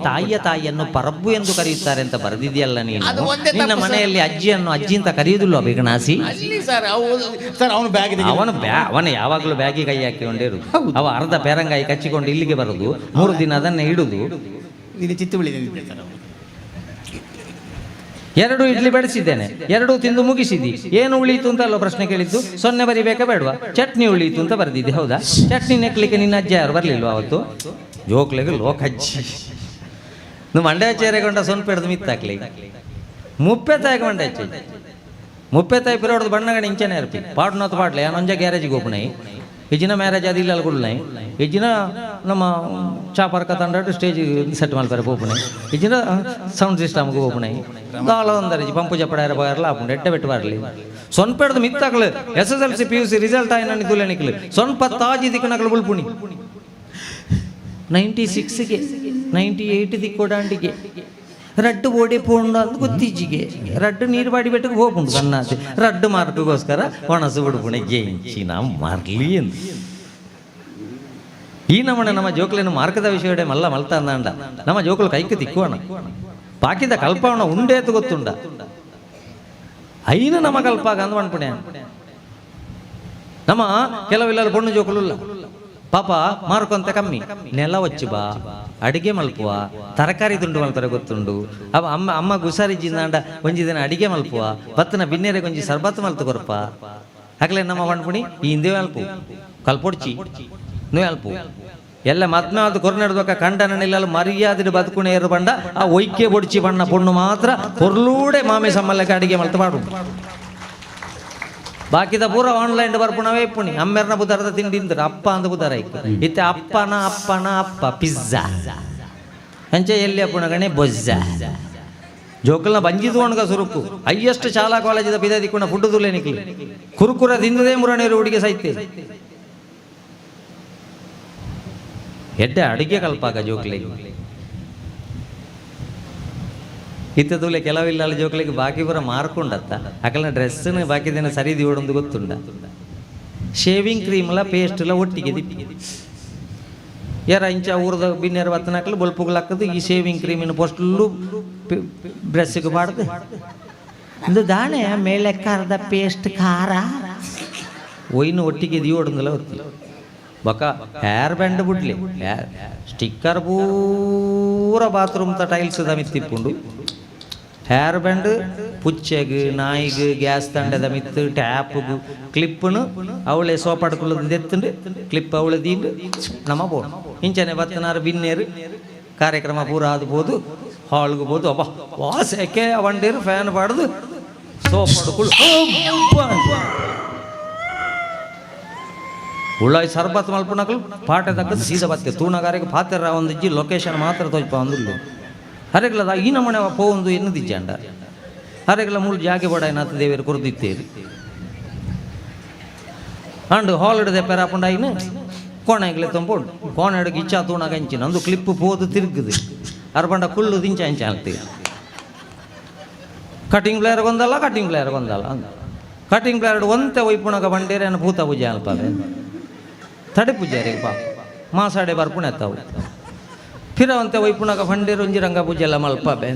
ತಾಯಿಯ ತಾಯಿಯನ್ನು ಪರಬ್ಬು ಎಂದು ಕರೆಯುತ್ತಾರೆ ಅಂತ ಬರೆದಿದೆಯಲ್ಲ ನೀನು. ಅದು ಒಂದೇ ನಿನ್ನ ತಪ್ಪು ಸರ್. ಮನೆಯಲ್ಲಿ ಅಜ್ಜಿಯನ್ನು ಅಜ್ಜಿ ಅಂತ ಕರೆಯುವುದಿಲ್ಲ ಬಿಗಣಾಸಿ. ಅಲ್ಲಿ ಸರ್, ಸರ್ ಅವನು ಬ್ಯಾಗ್ ಅವನು ಅವನು ಯಾವಾಗಲೂ ಬ್ಯಾಗಿ ಕೈ ಹಾಕಿಕೊಂಡಿರುದು. ಅವ ಅರ್ಧ ಪೇರಂಗಾಯಿ ಕಚ್ಚಿಕೊಂಡು ಇಲ್ಲಿಗೆ ಬರುದು, 3 ದಿನ ಅದನ್ನೇ ಇಡುದು. ನಿನ್ನೆ ಚಿತ್ತುಬಳ್ಳಿ ಸರ್ ಅವನು. 2 ಇಡ್ಲಿ ಬಡಿಸಿದ್ದೇನೆ, 2 ತಿಂದು ಮುಗಿಸಿದಿ, ಏನು ಉಳಿಯಿತು ಅಂತ ಅಲ್ಲ ಪ್ರಶ್ನೆ ಕೇಳಿದ್ದು. 0 ಬರಿಬೇಕಾ ಬೇಡವಾ? ಚಟ್ನಿ ಉಳಿಯಿತು ಅಂತ ಬರೆದಿದ್ದೆ, ಹೌದಾ? ಚಟ್ನಿ ನೆಕ್ಲಿಕ್ಕೆ ನಿನ್ನ ಅಜ್ಜ ಯಾರು ಬರಲಿಲ್ವಾ ಅವತ್ತು? ಜೋಕ್ಲೆಗೆ ಲೋಕಜ್ಜಿ ನೀವು ಮಂಡ್ಯಾಚೇರೆಗೊಂಡ ಸೊನ್ಪೆ ಹಿಡಿದು ಮಿತ್ತಾಕ್ಲಿ ಮುಪ್ಪೆ ತಾಯಿಗೆ ಮಂಡ್ಯಾಚೆ ಮುಪ್ಪೆ ತಾಯಿ ಪಿರೋಡ್ದು ಬಣ್ಣಗಣ ಇಂಚನೆ ಇರ್ಪಿ ಪಾಡ್ನೋತ್ ಪಾಡ್ಲೆ ಒಂಜ ಗ್ಯಾರೇಜಿಗೆ ಹೋಪುಣೈ ಇಜ್ಜಿನ ಮ್ಯಾರೇಜ್ ಅದಿಲ್ಲ ಕುಡ್ಲೈ ಇಜ್ಜಿನ ನಮ್ಮ ಚಾಪರ್ಕ ತಂಡ ಸ್ಟೇಜ್ ಸೆಟ್ ಮಲ್ಪರೆ ಪೋಪುಣೈ ಇಜ್ಜಿನ ಸೌಂಡ್ ಸಿಸ್ಟಮ್ಗೆ ಪೋಪುಣೈ ದಾಲ ಒಂದರಿಜಿ ಪಂಪು ಜಪ್ಪಡ ಬಾರ್ಲ ಆಪುಂಡು ಎಡ್ಡೆ ಬೆಟ್ಟು ಬರಲಿ ಸೊನ್ಪೆಡ್ದು ಮಿತ್ತಾಕ್ಲು S S L C P U C result ಆಯ್ನ ತುಲೆ ನಿಕ್ಲು ಸೊನ್ಪ ತಾಜಿ ದಿಕ್ಕನಕ್ಲು ಬುಲ್ಪುಣಿ 96ಗೆ 98 ದಿಕ್ಕೋಡಾಂಡಿಗೆ ರಡ್ಡು ಓಡಿ ಪೋಂಡು ಅಂದ್ ಗೊತ್ತಿಜ್ಜಿಗೆ ರಡ್ಡು ನೀರು ಬಾಡಿ ಬೆಟ್ಟಕ್ಕೆ ಹೋಗ್ಬುಂಡು ಕಣ್ಣಾತೆ ರಡ್ಡು ಮಾರ್ಕ್ಗೋಸ್ಕರ ಒಣಸು ಬಿಡ್ಪುಣೆ ಗೆಂಚಿನ ಮರ್ಲಿ ಎಂದು ಈ ನಮಣೆ ನಮ್ಮ ಜೋಕ್ಲೇನು ಮಾರ್ಕದ ವಿಷಯಡೆ ಮಲ್ಲ ಮಲ್ತ ಅಂದಾಂಡ ನಮ್ಮ ಜೋಕುಲು ಕೈക്ക് ತಿಕ್ಕುವಣ ಬಾಕಿದ ಕಲ್ಪವಣ ಉಂಡೇತು ಗೊತ್ತುಂಡ ಐನ ನಮ್ಮ ಕಲ್ಪಾಗ ಅಂದ್ ಪಣಪುಣೆ ನಮ್ಮ ಕೆಲವಿಲ್ಲ ಪೊಣ್ಣು ಜೋಕುಲುಲ್ಲ ಪಾಪ ಮಾರ್ಕೊಂತ ಕಮ್ಮಿ ನೆಲ ಒಚ್ಚು ಬಾ ಅಡಿಗೆ ಮಲ್ಪುವ ತರಕಾರಿ ತುಂಡು ಮಲ್ಪರೆ ಗೊತ್ತುಂಡು ಅವ ಅಮ್ಮ ಅಮ್ಮ ಗುಸಾರಿಜ್ಜಿಂದಾಂಡ ಒಂಜಿ ದಿನ ಅಡಿಗೆ ಮಲ್ಪುವ ಬತ್ತನ ಬಿನ್ನೆರೆ ಕೊಂಜಿ ಸರ್ಬತ್ ಮಲ್ತು ಕೊರಪ ಆಗಲೇ ನಮ್ಮ ಪಣ್ಪುಣಿ ಈ ಹಿಂದೆ ಅಲ್ಪು ಕಲ್ಪೊಡ್ಚಿ ನೀವು ಅಲ್ಪು ಎಲ್ಲ ಮದ್ಮೆ ಅದು ಕೊರ್ನೆಡ್ದೊಕ್ಕ ಕಂಡನ ಮರ್ಯಾದೆ ಬದುಕುಣೇರು ಬಂಡ ಆ ಒಯ್ಕೆ ಬೊಡ್ಚಿ ಬಣ್ಣ ಪೊಣ್ಣು ಮಾತ್ರ ಪೊರ್ಲೂಡೆ ಮಾಮಿ ಸಮ್ಮಲ್ಲಕ್ಕೆ ಅಡಿಗೆ ಮಲ್ತು ಮಾಡು ಬಾಕಿದ ಪೂರ ಆನ್ಲೈನ್ ಬರ್ಪುಣವೇ ಪುಣಿ ಅಮ್ಮೆರ್ನ ಬುಧಾರದ ತಿಂಡಿಂದ್ರ ಅಪ್ಪ ಅಂದ ಬುಧಾರ ಇತ್ತೆ ಅಪ್ಪನ ಅಪ್ಪನ ಅಪ್ಪ ಪಿಜ್ಜಾ ಅಂಚೆ ಎಲ್ಲಿ ಅಪ್ಪುಣಗಣೆ ಬೊಜ್ಜ ಜೋಕಲ್ನ ಬಂಜಿದು ಒಣಗ ಸುರುಕು ಹೈಯೆಸ್ಟ್ ಶಾಲಾ ಕಾಲೇಜಿದ ಬಿದ ದಿಕ್ಕುಣ ಫುಡ್ ತುಲೆ ನಿಕ್ಲಿ ಕುರುಕುರ ತಿಂದದೇ ಮುರನೇರು ಹುಡುಗಿ ಸೈತೆ ಎಡ್ಡೆ ಅಡಿಗೆ ಕಲ್ಪಾಗ ಜೋಕ್ಲಿಗೆ ಇತ್ತದೂಲೆ ಕೆಲವಿಲ್ಲ ಅಲ್ಲಿ ಜೋಕ್ಲಿಗೆ ಬಾಕಿ ಪೂರ ಮಾರ್ಕೊಂಡತ್ತ ಅಕಲ್ನ ಡ್ರೆಸ್ನ ಬಾಕಿ ದಿನ ಸರಿ ದಿವಡೊಂದು ಗೊತ್ತುಂಡ ಶೇವಿಂಗ್ ಕ್ರೀಮ್ಲ ಪೇಸ್ಟ್ಲ ಒಟ್ಟಿಗೆ ದಿಪ್ಪಿ ಯಾರ ಇಂಚ ಊರದ ಬಿನ್ನೆರ ಬತ್ತನಾಕಲು ಬೊಲ್ಪುಗಳಾಕದು ಈ ಶೇವಿಂಗ್ ಕ್ರೀಮಿನ ಪೋಸ್ಟ್ಲು ಡ್ರೆಸ್ಸಿಗೆ ಬಾಡ್ದು ಇಂದು ದಾಣೆ ಮೇಲೆ ಖಾರದ ಪೇಸ್ಟ್ ಖಾರ ಒಯ್ನು ಒಟ್ಟಿಗೆ ದಿವಡೊಂದಲ ಗೊತ್ತಿಲ್ಲ ಬಕ ಹೇರ್ ಬ್ಯಾಂಡ್ ಬುಡ್ಲಿ ಸ್ಟಿಕ್ಕರ್ ಪೂರ ಬಾತ್ರೂಮ್ ತ ಟೈಲ್ಸ್ ಮಿತ್ತಿಪ್ಪುಂಡು ಹೇರ್ ಬ್ಯಾಂಡ್ ಪುಚ್ಚೆಗ್ ನಾಯಿಗ್ ಗ್ಯಾಸ್ ತಂಡದ ಮಿತ್ತು ಟ್ಯಾಪ್ಗು ಕ್ಲಿಪ್ಪನು ಅವಳೆ ಸೋಪಾಡ್ಕೊಳ್ಳೋದು ಎತ್ತುಂಡು ಕ್ಲಿಪ್ ಅವಳೆ ದಿಂಡು ನಮ್ಮ ಬೋಡು ಇಂಚನೆ ಬತ್ತನಾರು ಬಿನ್ನೇರು ಕಾರ್ಯಕ್ರಮ ಪೂರ ಅದು ಬೋದು ಹಾಲ್ಗೆ ಬೋದು ಅಬ್ಬ ವಾ ಸೆಕೆ ವಂಡೀರು ಫ್ಯಾನ್ ಬಾಡ್ದು ಸೋಪಾಡ್ಕೊಳ್ಳು ಉಳ್ಳಾಯಿ ಸರ್ಬತ್ ಮಲ್ಪುನಕಲು ಪಾಠ ತಕ್ಕದ್ದು ಸೀದಾ ಬತ್ತೆ ತೂಣಗಾರಿಗೆ ಪಾತೆರ ಒಂದಿಜ್ಜಿ ಲೊಕೇಶನ್ ಮಾತ್ರ ತೋಜ್ಪ ಒಂದುಲ್ಲು ಅರೆಗ್ಲದ ಈ ನಮೂನೆ ಪೋವೊಂದು ಎನ್ನುದಿಜ್ಜಾಂಡ ಅರೆಗ್ಲ ಮೂಲು ಜಾಗೆ ಬಡಾಯಿನಾಥ ದೇವರು ಕುರ್ದಿತ್ತೇರಿ ಅಂಡು ಹಾಲ್ ಹಿಡ್ದೆ ಪೆರಾಪುಂಡ ಐನು ಕೋಣೆಗ್ಲೆ ತೊಂಪುಂಡು ಕೋಣೆ ಹಿಡ್ದು ಇಚ್ಚಾ ತೂಣಗ ಅಂಚಿನ ಅಂದು ಕ್ಲಿಪ್ ಪೋದು ತಿರುಗುದು ಅರ್ಬಂಡ ಕುಲ್ಲು ದಿಂಚ ಅಂಚ ಅಂತೀವಿ ಕಟಿಂಗ್ ಪ್ಲೇಯರ್ ಒಂದಲ್ಲ ಕಟಿಂಗ್ ಪ್ಲೇಯರ್ ಒಂದಲ್ಲ ಅಂದ ಕಟಿಂಗ್ ಪ್ಲೇಯರ್ ಒಂತೆ ಒಯ್ಪುಣಗ ಬಂಡೇರೇನು ಭೂತ ಪೂಜೆ ಅಲ್ಪವೆ ತಡೆ ಪೂಜಾರಿ ಪಾಪ ಮಾಸಾಡೆ ಬರ್ಪುಣೆ ತಾವು ಫಿರವಂತೆ ಒಯ್ಪುಣಗ ಬಂಡೇರು ಒಂಜಿ ರಂಗ ಪೂಜೆ ಎಲ್ಲ ಮಲ್ಪವೆ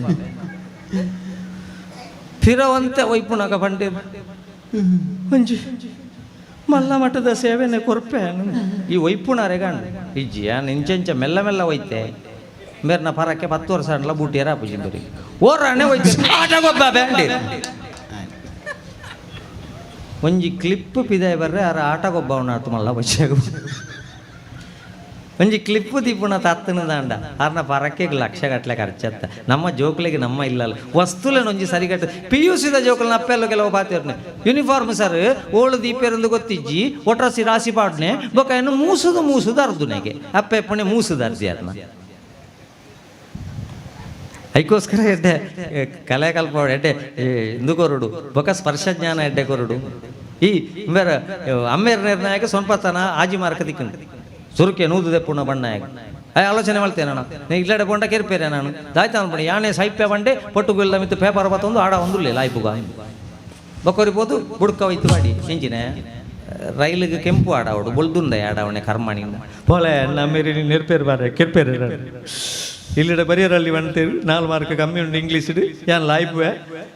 ಫಿರವಂತೆ ಒಯ್ಪುಣಗ ಬಂಡೇರು ಒಂಜಿ ಮಲ್ಲ ಮಠದ ಸೇವೆನೆ ಕೊರ್ಪೆ ಈ ಒಯ್ಪುಣಾರೆ ಗಾಂಡು ಇಜ್ಜಿ ಇಂಚೆಂಚ ಮೆಲ್ಲ ಮೆಲ್ಲ ಒಯ್ತೆ ಮೇರ್ನ ಪರಕ್ಕೆ 10 ವರ್ಷ ಅಂಡ್ಲ ಬೂಟಿಯರ ಪೂಜೆ ಬರಿ ಓರಾಣೆ ಒಯ್ತೆ ಆಟಗೊಬ್ಬ ಬ್ಯಾಂಡಿ ಒಂಜಿ ಕ್ಲಿಪ್ ಪಿದಾಯ ಬರ್ರೆ ಆರ ಆಟಗೊಬ್ಬ ಅವನ ಮಲ್ಲ ಬಚ್ಚಾಗ ಒಂಜಿ ಕ್ಲಿಪ್ ದಿಪ್ಪುನ ತತ್ತನ ದಾಂಡ ಆರ್ನ ಪರಕ್ಕೆ ಲಕ್ಷ ಗಟ್ಟಲೆ ಖರ್ಚತ್ತ ನಮ್ಮ ಜೋಕ್ಲಿಗೆ ನಮ್ಮ ಇಲ್ಲಲ್ಲ ವಸ್ತುಲೇನು ಒಂಜಿ ಸರಿಗಟ್ಟು ಪಿ ಯು ಸಿದ ಜೋಕುಲ್ನ ಅಪ್ಪೆಲ್ಲ ಕೆಲವು ಬಾತಿರ್ನೆ ಯೂನಿಫಾರ್ಮ್ ಸರ್ ಓಳು ದೀಪೇರಂದು ಗೊತ್ತಿಜ್ಜಿ ಒಟ್ರಸಿ ರಾಸಿ ಪಾಡ್ನೆ ಬೊಕ ಏನು ಮೂಸುದು ಮೂಸುದು ಅರ್ದುನೆಗೆ ಅಪ್ಪೆ ಪುಣೆ ಮೂಸುದು ಅರ್ಜಿ ಅರ್ನ ಐಕೋಸ್ಕರ ಎಡ್ಡೆ ಕಲೆ ಕಲ್ಪ ಎಡ್ಡೆ ಇಂದು ಕೊರಡು ಬೊಕ ಸ್ಪರ್ಶ ಜ್ಞಾನ ಎಡ್ಡೆ ಕೊರಡು. ಈ ಬೇರೆ ಅಮ್ಮೇರ್ ನಿರ್ಣಯಕ್ಕೆ ಸ್ವಂಪತನ ಆಜಿ ಮಾರ್ಕ ದಿಕ್ಕಂಡು ಸುರುಕೆ ನೂದು ದೆಪ್ಪುಣ ಬಣ್ಣಾಯಕ ಆಲೋಚನೆ ಮಾಡ್ತೇನೆ ನಾನು. ನೀ ಇಲ್ಲಡೆ ಪೊಂಡ ಕೆರ್ಪೇರೆ ನಾನು ದಾಯ್ತ ಅನ್ಪಣೆ ಯಾನೆ ಸೈಪ್ಯ ಬಂಡೆ ಪೊಟ್ಟು ಗುಲ್ಲ ಮಿತ್ತು ಪೇಪರ್ ಬತ್ತೊಂದು ಆಡ ಒಂದುಲ್ಲ ಲಾಯ್ಪುಗ ಬೊಕೊರಿ ಪೋದು ಬುಡ್ಕ ಹೋಯ್ತು ಮಾಡಿ ಎಂಜಿನ ರೈಲಿಗೆ ಕೆಂಪು ಆಡವಡು ಬೊಲ್ದುಂದ ಆಡವಣೆ ಕರ್ಮಣಿ ಪೋಲೆ ನಮ್ಮೇರಿ ನೆರ್ಪೇರು ಬಾರೆ ಕೆರ್ಪೇರು ಇಲ್ಲಿಡ ಬರಿಯರಲ್ಲಿ ಬಂತೇರು 4 ಮಾರ್ಕ್ ಕಮ್ಮಿ ಉಂಡು ಇಂಗ್ಲೀಷ್ ಯಾನ್ ಲಾಯ್ಪುವೆ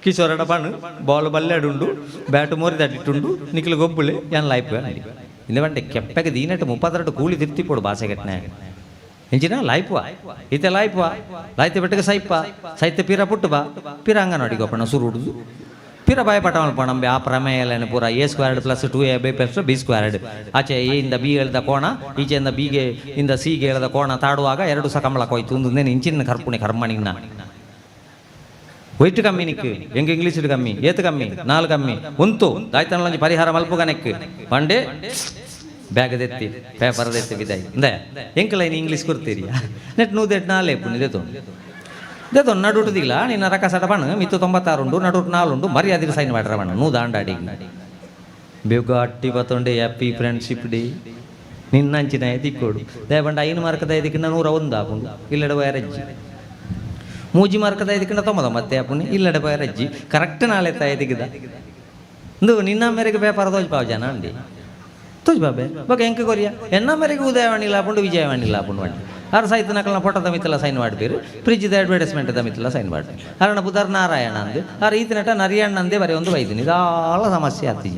ಕಿಶೋರಡ ಪಣ್ಣು ಬಾಲ್ ಬಲ್ಲೆಡುಂಡು ಬ್ಯಾಟ್ ಮೋರಿ ತಟ್ಟಿಟ್ಟುಂಡು ನಿಕ್ಲು ಗೊಬ್ಬುಳೆ ಯಾನ್ ಲಾಯ್ಪುವೆ ಇಂದ ಬಂಡೆ ಕೆಪ್ಪಗೆ ದೀನಟ್ಟು 32 ಕೂಲಿ ತಿರ್ತಿಪೋಡು ಬಾಸೆ ಘಟನೆ ಇಂಚಿನ ಲಾಯ್ಪುವ ಈತೆ ಲಾಯ್ಪುವ ಲಾಯ್ತೆ ಬೆಟ್ಟಗೆ ಸೈಪ ಸೈತೆ ಪೀರ ಪುಟ್ಟು ಬಾ ಪೀರ ಅಂಗನವಾಡಿ ಗೊಪ್ಪಣ ಸುರುಡುದು ಪಿರ ಭಯಪಟ್ಟ ಮಲ್ಪಣ ಆ ಪ್ರಮೇಯಲೇನು ಪೂರ A squared plus 2ab plus B squared ಆಚೆ ಎ ಇಂದ ಬಿ ಎಳೆದ ಕೋಣ ಈಚೆಯಿಂದ ಬಿಗೆ ಇಂದ ಸಿಗೆ ಎಳೆದ ಕೋಣ ತಾಡುವಾಗ ಎರಡು ಸಹ ಕಮಲಕ್ಕೆ ಹೋಯ್ತು ಒಂದು ಇಂಚಿನ ಕರ್ಪುಣೆ ಕರ್ಮಣಿನ ವೈಟ್ ಕಮ್ಮಿ ನಿಕ್ಕು ಎಂಗ್ ಇಂಗ್ಲೀಷ್ ಕಮ್ಮಿ ಏತು ಕಮ್ಮಿ 4 ಕಮ್ಮಿ ಉಂತು ದಾಯ್ತನಲಂಜಿ ಪರಿಹಾರ ಮಲ್ಪುಗನೆಕ್ಕು ಪಂಡೆ ಬ್ಯಾಗ್ ದೆತ್ತಿ ಪೇಪರ್ ದೆತ್ತಿ ಬಿದಾಯಿ ಇಂದ ಎಂಕ್ ಲೈನ್ ಇಂಗ್ಲೀಷ್ ಕೊಡ್ತೀರಿ ನೆಟ್ ನೂದೆಟ್ ನಾಲೆ ಪುಣಿ ದೇತು ದೇತು ನಡುಟುದಿಲ್ಲ ನಿನ್ನ ರಕಸಟ ಬಣ್ಣ ಮಿತ್ತು 96 ಉಂಡು ನಡುಟು 4 ಉಂಡು ಮರ್ಯಾದಿಗೆ ಸೈನ್ ಮಾಡ್ರ ಬಣ್ಣ ನೂದಾಂಡಾಡಿ ಬೇಗ ಅಟ್ಟಿ ಬತ್ತೊಂಡೆ ಹ್ಯಾಪಿ ಫ್ರೆಂಡ್ಶಿಪ್ ಡೇ ನಿನ್ನಂಚಿನ ತಿಕ್ಕೋಡು ದಯಬಂಡ 5 ಮಾರ್ಕದ ಇದಕ್ಕಿಂತ 101 ಆಪುಂಡು ಇಲ್ಲಡ ರಜ್ಜಿ 3 ಮಾರ್ಕದ ಇದಕ್ಕಿಂತ 99 ಆಪುಂಡು ಇಲ್ಲಡ ರಜ್ಜಿ ಕರೆಕ್ಟ್ ನಾಳೆ ತಾಯದಿಗಿದ ಇಂದು ನಿನ್ನ ಮೇರೆಗೆ ಪೇಪರ್ ತೋಜ್ ಪಾವು ಜನ ಅಂಡಿ ತೋಜ್ ಬಾಬೆ ಬೊಕ ಎಂಕ ಕೊರಿಯ ಎನ್ನ ಮೇರೆಗೆ ಉದಯವಾಣಿ ಆಪುಂಡು ವಿಜಯವಾಣಿ ಆಪುಂಡು వండి ಆರು ಸಾಹಿತ್ಯ ನಕಲ್ನ ಫೋಟೋ ಮಿತ್ತಲ ಸೈನ್ ಮಾಡ್ಬೀರು ಫ್ರಿಜ್ದ ಅಡ್ವರ್ಟೈಸ್ಮೆಂಟ್ ಮಿತ್ತಲ ಸೈನ್ ಮಾಡಿ ಅರಣ ಬುಧರ್ ನಾರಾಯಣ ಅಂದು ಆರು ಈತ ನಟ ನರಿಯಣ್ಣ ಅಂದೇ ಬರೀ ಒಂದು ವೈದ್ಯನಿ ಇದಾಳ ಸಮಸ್ಯೆ ಆತಿಜ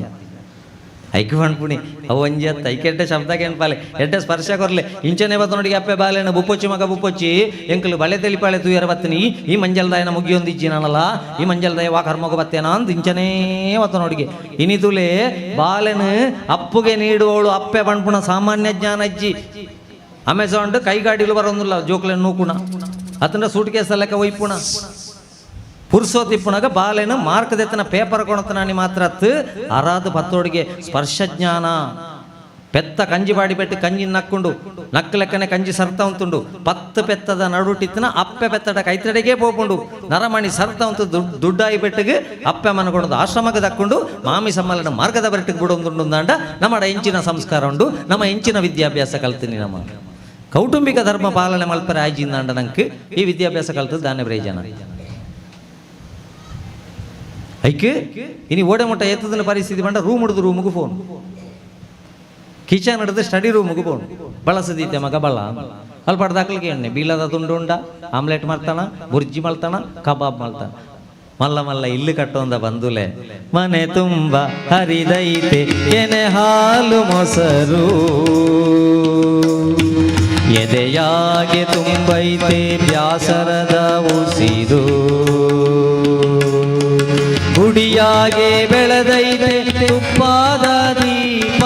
ಐಕ್ ಪಣ್ಪುಣಿ ಅವು ಒಂಜಿ ಅತ್ತ ಐಕೆ ಎಡ್ಡೆ ಶಬ್ದಕ್ಕೆ ಎನ್ಪಾಲೆ ಎಡ್ಡೆ ಸ್ಪರ್ಶ ಕೊರ್ಲೆ ಇಂಚನೆ ಬತ್ತ ನೋಡಿ ಅಪ್ಪೆ ಬಾಲೆನ ಬುಪ್ಪೊಚ್ಚಿ ಮಗ ಬುಪ್ಪೊಚ್ಚಿ ಎಂಕಲು ಬಳೆ ತಿಳಿಪಾಳೆ ತೂಯರ ಬತ್ತನಿ ಈ ಮಂಜಲ್ದಾಯನ ಮುಗಿಯೊಂದಿಜ್ಜಿ ನಾನಲ್ಲ ಈ ಮಂಜಲ್ದಾಯ ವಾ ಕರ್ಮಗ ಬತ್ತೇನ ಅಂದ್ ಇಂಚನೇ ಬತ್ತ ನೋಡಿಗೆ ಇನಿತುಲೆ ಬಾಲೆನ ಅಪ್ಪುಗೆ ನೀಡುವವಳು ಅಪ್ಪೆ ಪಣ್ಪುಣ ಸಾಮಾನ್ಯ ಜ್ಞಾನ ಅಜ್ಜಿ ಅಮೆಜಾನ್ ಕೈಗಾಡಿಲು ಬರೋದಿಲ್ಲ ಜೋಕ್ಲೆನ್ ನೂಕುಣ ಅತನ ಸೂಟ್ ಕೇಸ್ ಲೆಕ್ಕ ಒಯ್ಪುಣ ಪುರುಷೋತಿಪ್ಪುಣಗ ಬಾಲೆನ ಮಾರ್ಕ್ ದೆತ್ತನ ಪೇಪರ್ ಕೊಣತನಾನಿ ಮಾತ್ರ ಅರಾದ ಪತ್ತೋಡಿಗೆ ಸ್ಪರ್ಶ ಜ್ಞಾನ ಪೆತ್ತ ಕಂಜಿ ಬಾಡಿ ಪೆಟ್ಟು ಕಂಜಿ ನಕ್ಕೊಂಡು ನಕ್ಕು ಲೆಕ್ಕನೆ ಕಂಜಿ ಸರ್ತ ಉಂಟುಂಡು 10 ಪೆತ್ತದ ನಡುಟಿತ್ತನ ಅಪ್ಪೆ ಪೆತ್ತಡ ಕೈತಡೆಗೆ ಪೋಪುಂಡು ನರಮಣಿ ಸರ್ತ ಉಂಟು ದುಡ್ಡಾಯಿ ಪೆಟ್ಟಿಗೆ ಅಪ್ಪೆ ಮನಗೊಂಡು ಆಶ್ರಮಕ್ಕೆ ದಕ್ಕೊಂಡು ಮಾಮಿ ಸಮ್ಮಲನ ಮಾರ್ಗದ ಬರೆಟ್ಟಿಗೆ ಬಿಡೊಂದುಂಡು ನಮ್ಮ ಎಂಚಿನ ಸಂಸ್ಕಾರ ಉಂಡು ನಮ್ಮ ಎಂಚಿನ ವಿದ್ಯಾಭ್ಯಾಸ ಕಲ್ತೀನಿ ನಮ್ಮ ಕೌಟುಂಬಿಕ ಧರ್ಮ ಪಾಲನೆ ಮಲ್ಪರೆ ಆಯ್ಜಿಂದಾಂಡ ನಂಗೆ ಈ ವಿದ್ಯಾಭ್ಯಾಸ ಕಲ್ತದ್ದು ದಾನೆ ಪ್ರಯೋಜನ ಐಕ್ ಇನಿ ಓಡೆ ಮುಟ್ಟ ಎತ್ತದನ ಪರಿಸ್ಥಿತಿ ಬಂಡ ರೂಮ್ ಹಿಡಿದು ರೂಮಿಗೆ ಫೋನ್ ಕಿಚನ್ ಹಿಡಿದು ಸ್ಟಡಿ ರೂಮಿಗೆ ಫೋನ್ ಬಳಸದೀತೆ ಮಗ ಬಳ ಅಲ್ಪ ದಾಖಲಿಗೆ ಎಣ್ಣೆ ಬೀಲದ ತುಂಡು ಉಂಡ ಆಮ್ಲೆಟ್ ಮಾಡ್ತಾನ ಬುರ್ಜಿ ಮಲ್ತಾನ ಕಬಾಬ್ ಮಲ್ತಾನ ಮಲ್ಲ ಮಲ್ಲ ಇಲ್ಲು ಕಟ್ಟೊಂದ ಬಂದುಲೆ ಮನೆ ತುಂಬ ಹರಿದೈತೆ ಕೆನೆ ಹಾಲು ಮೊಸರು ಎದೆಯಾಗೆ ತುಂಬೈತೆ ಬ್ಯಾಸರದ ಉಸಿರು ಗುಡಿಯಾಗೆ ಬೆಳೆದೈತೆ ತುಪ್ಪಾದ ದೀಪ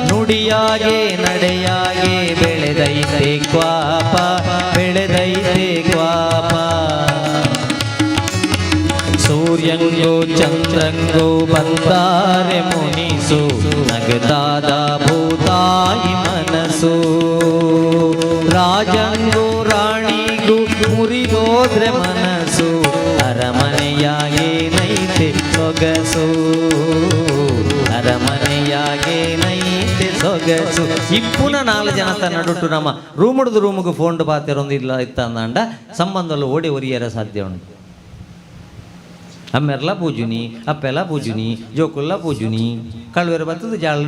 ನುಡಿಯಾಗೆ ನಡೆಯಾಗೆ ಬೆಳೆದೈತೆ ಕ್ವಾಪ ಬೆಳೆದೈತೆ ಕ್ವಾಪ ಸೂರ್ಯಂಗೋ ಚಂದ್ರಂಗೋ ಬಂದಾರೆ ಮುನಿಸು ನಗದಾದ ಭೂತಾಯಿ ಮನಸ್ಸು ರಾಜಂಗೋ ರಾಣಿಗೂ ಮುರಿದೋದ್ರೆ ಮನಸ್ಸು ಅರಮನೆಯಾಗೇನೈತೆ ಸೊಗಸು ಅರಮನೆಯಾಗೇನೈತೆ ಸೊಗಸು. ಇಪ್ಪುನ 4 ಜನ ನಡುಟು ನಮ್ಮ ರೂಮ್ ಹಿಡಿದು ರೂಮಿಗೆ ಫೋನ್ ಪಾತಿರೊಂದು ಇಲ್ಲ ಇತ್ತಂದಾಂಡ ಸಂಬಂಧಗಳು ಓಡಿ ಒರಿಯರ ಸಾಧ್ಯ ಉಂಟು. ಅಮ್ಮೆರ್ಲ ಪೂಜುನಿ ಅಪ್ಪೆಲ್ಲ ಪೂಜುನಿ ಜೋಕುಲ್ಲ ಪೂಜುನಿ ಕಳುವೆರ ಬತ್ತದ ಜಾಳ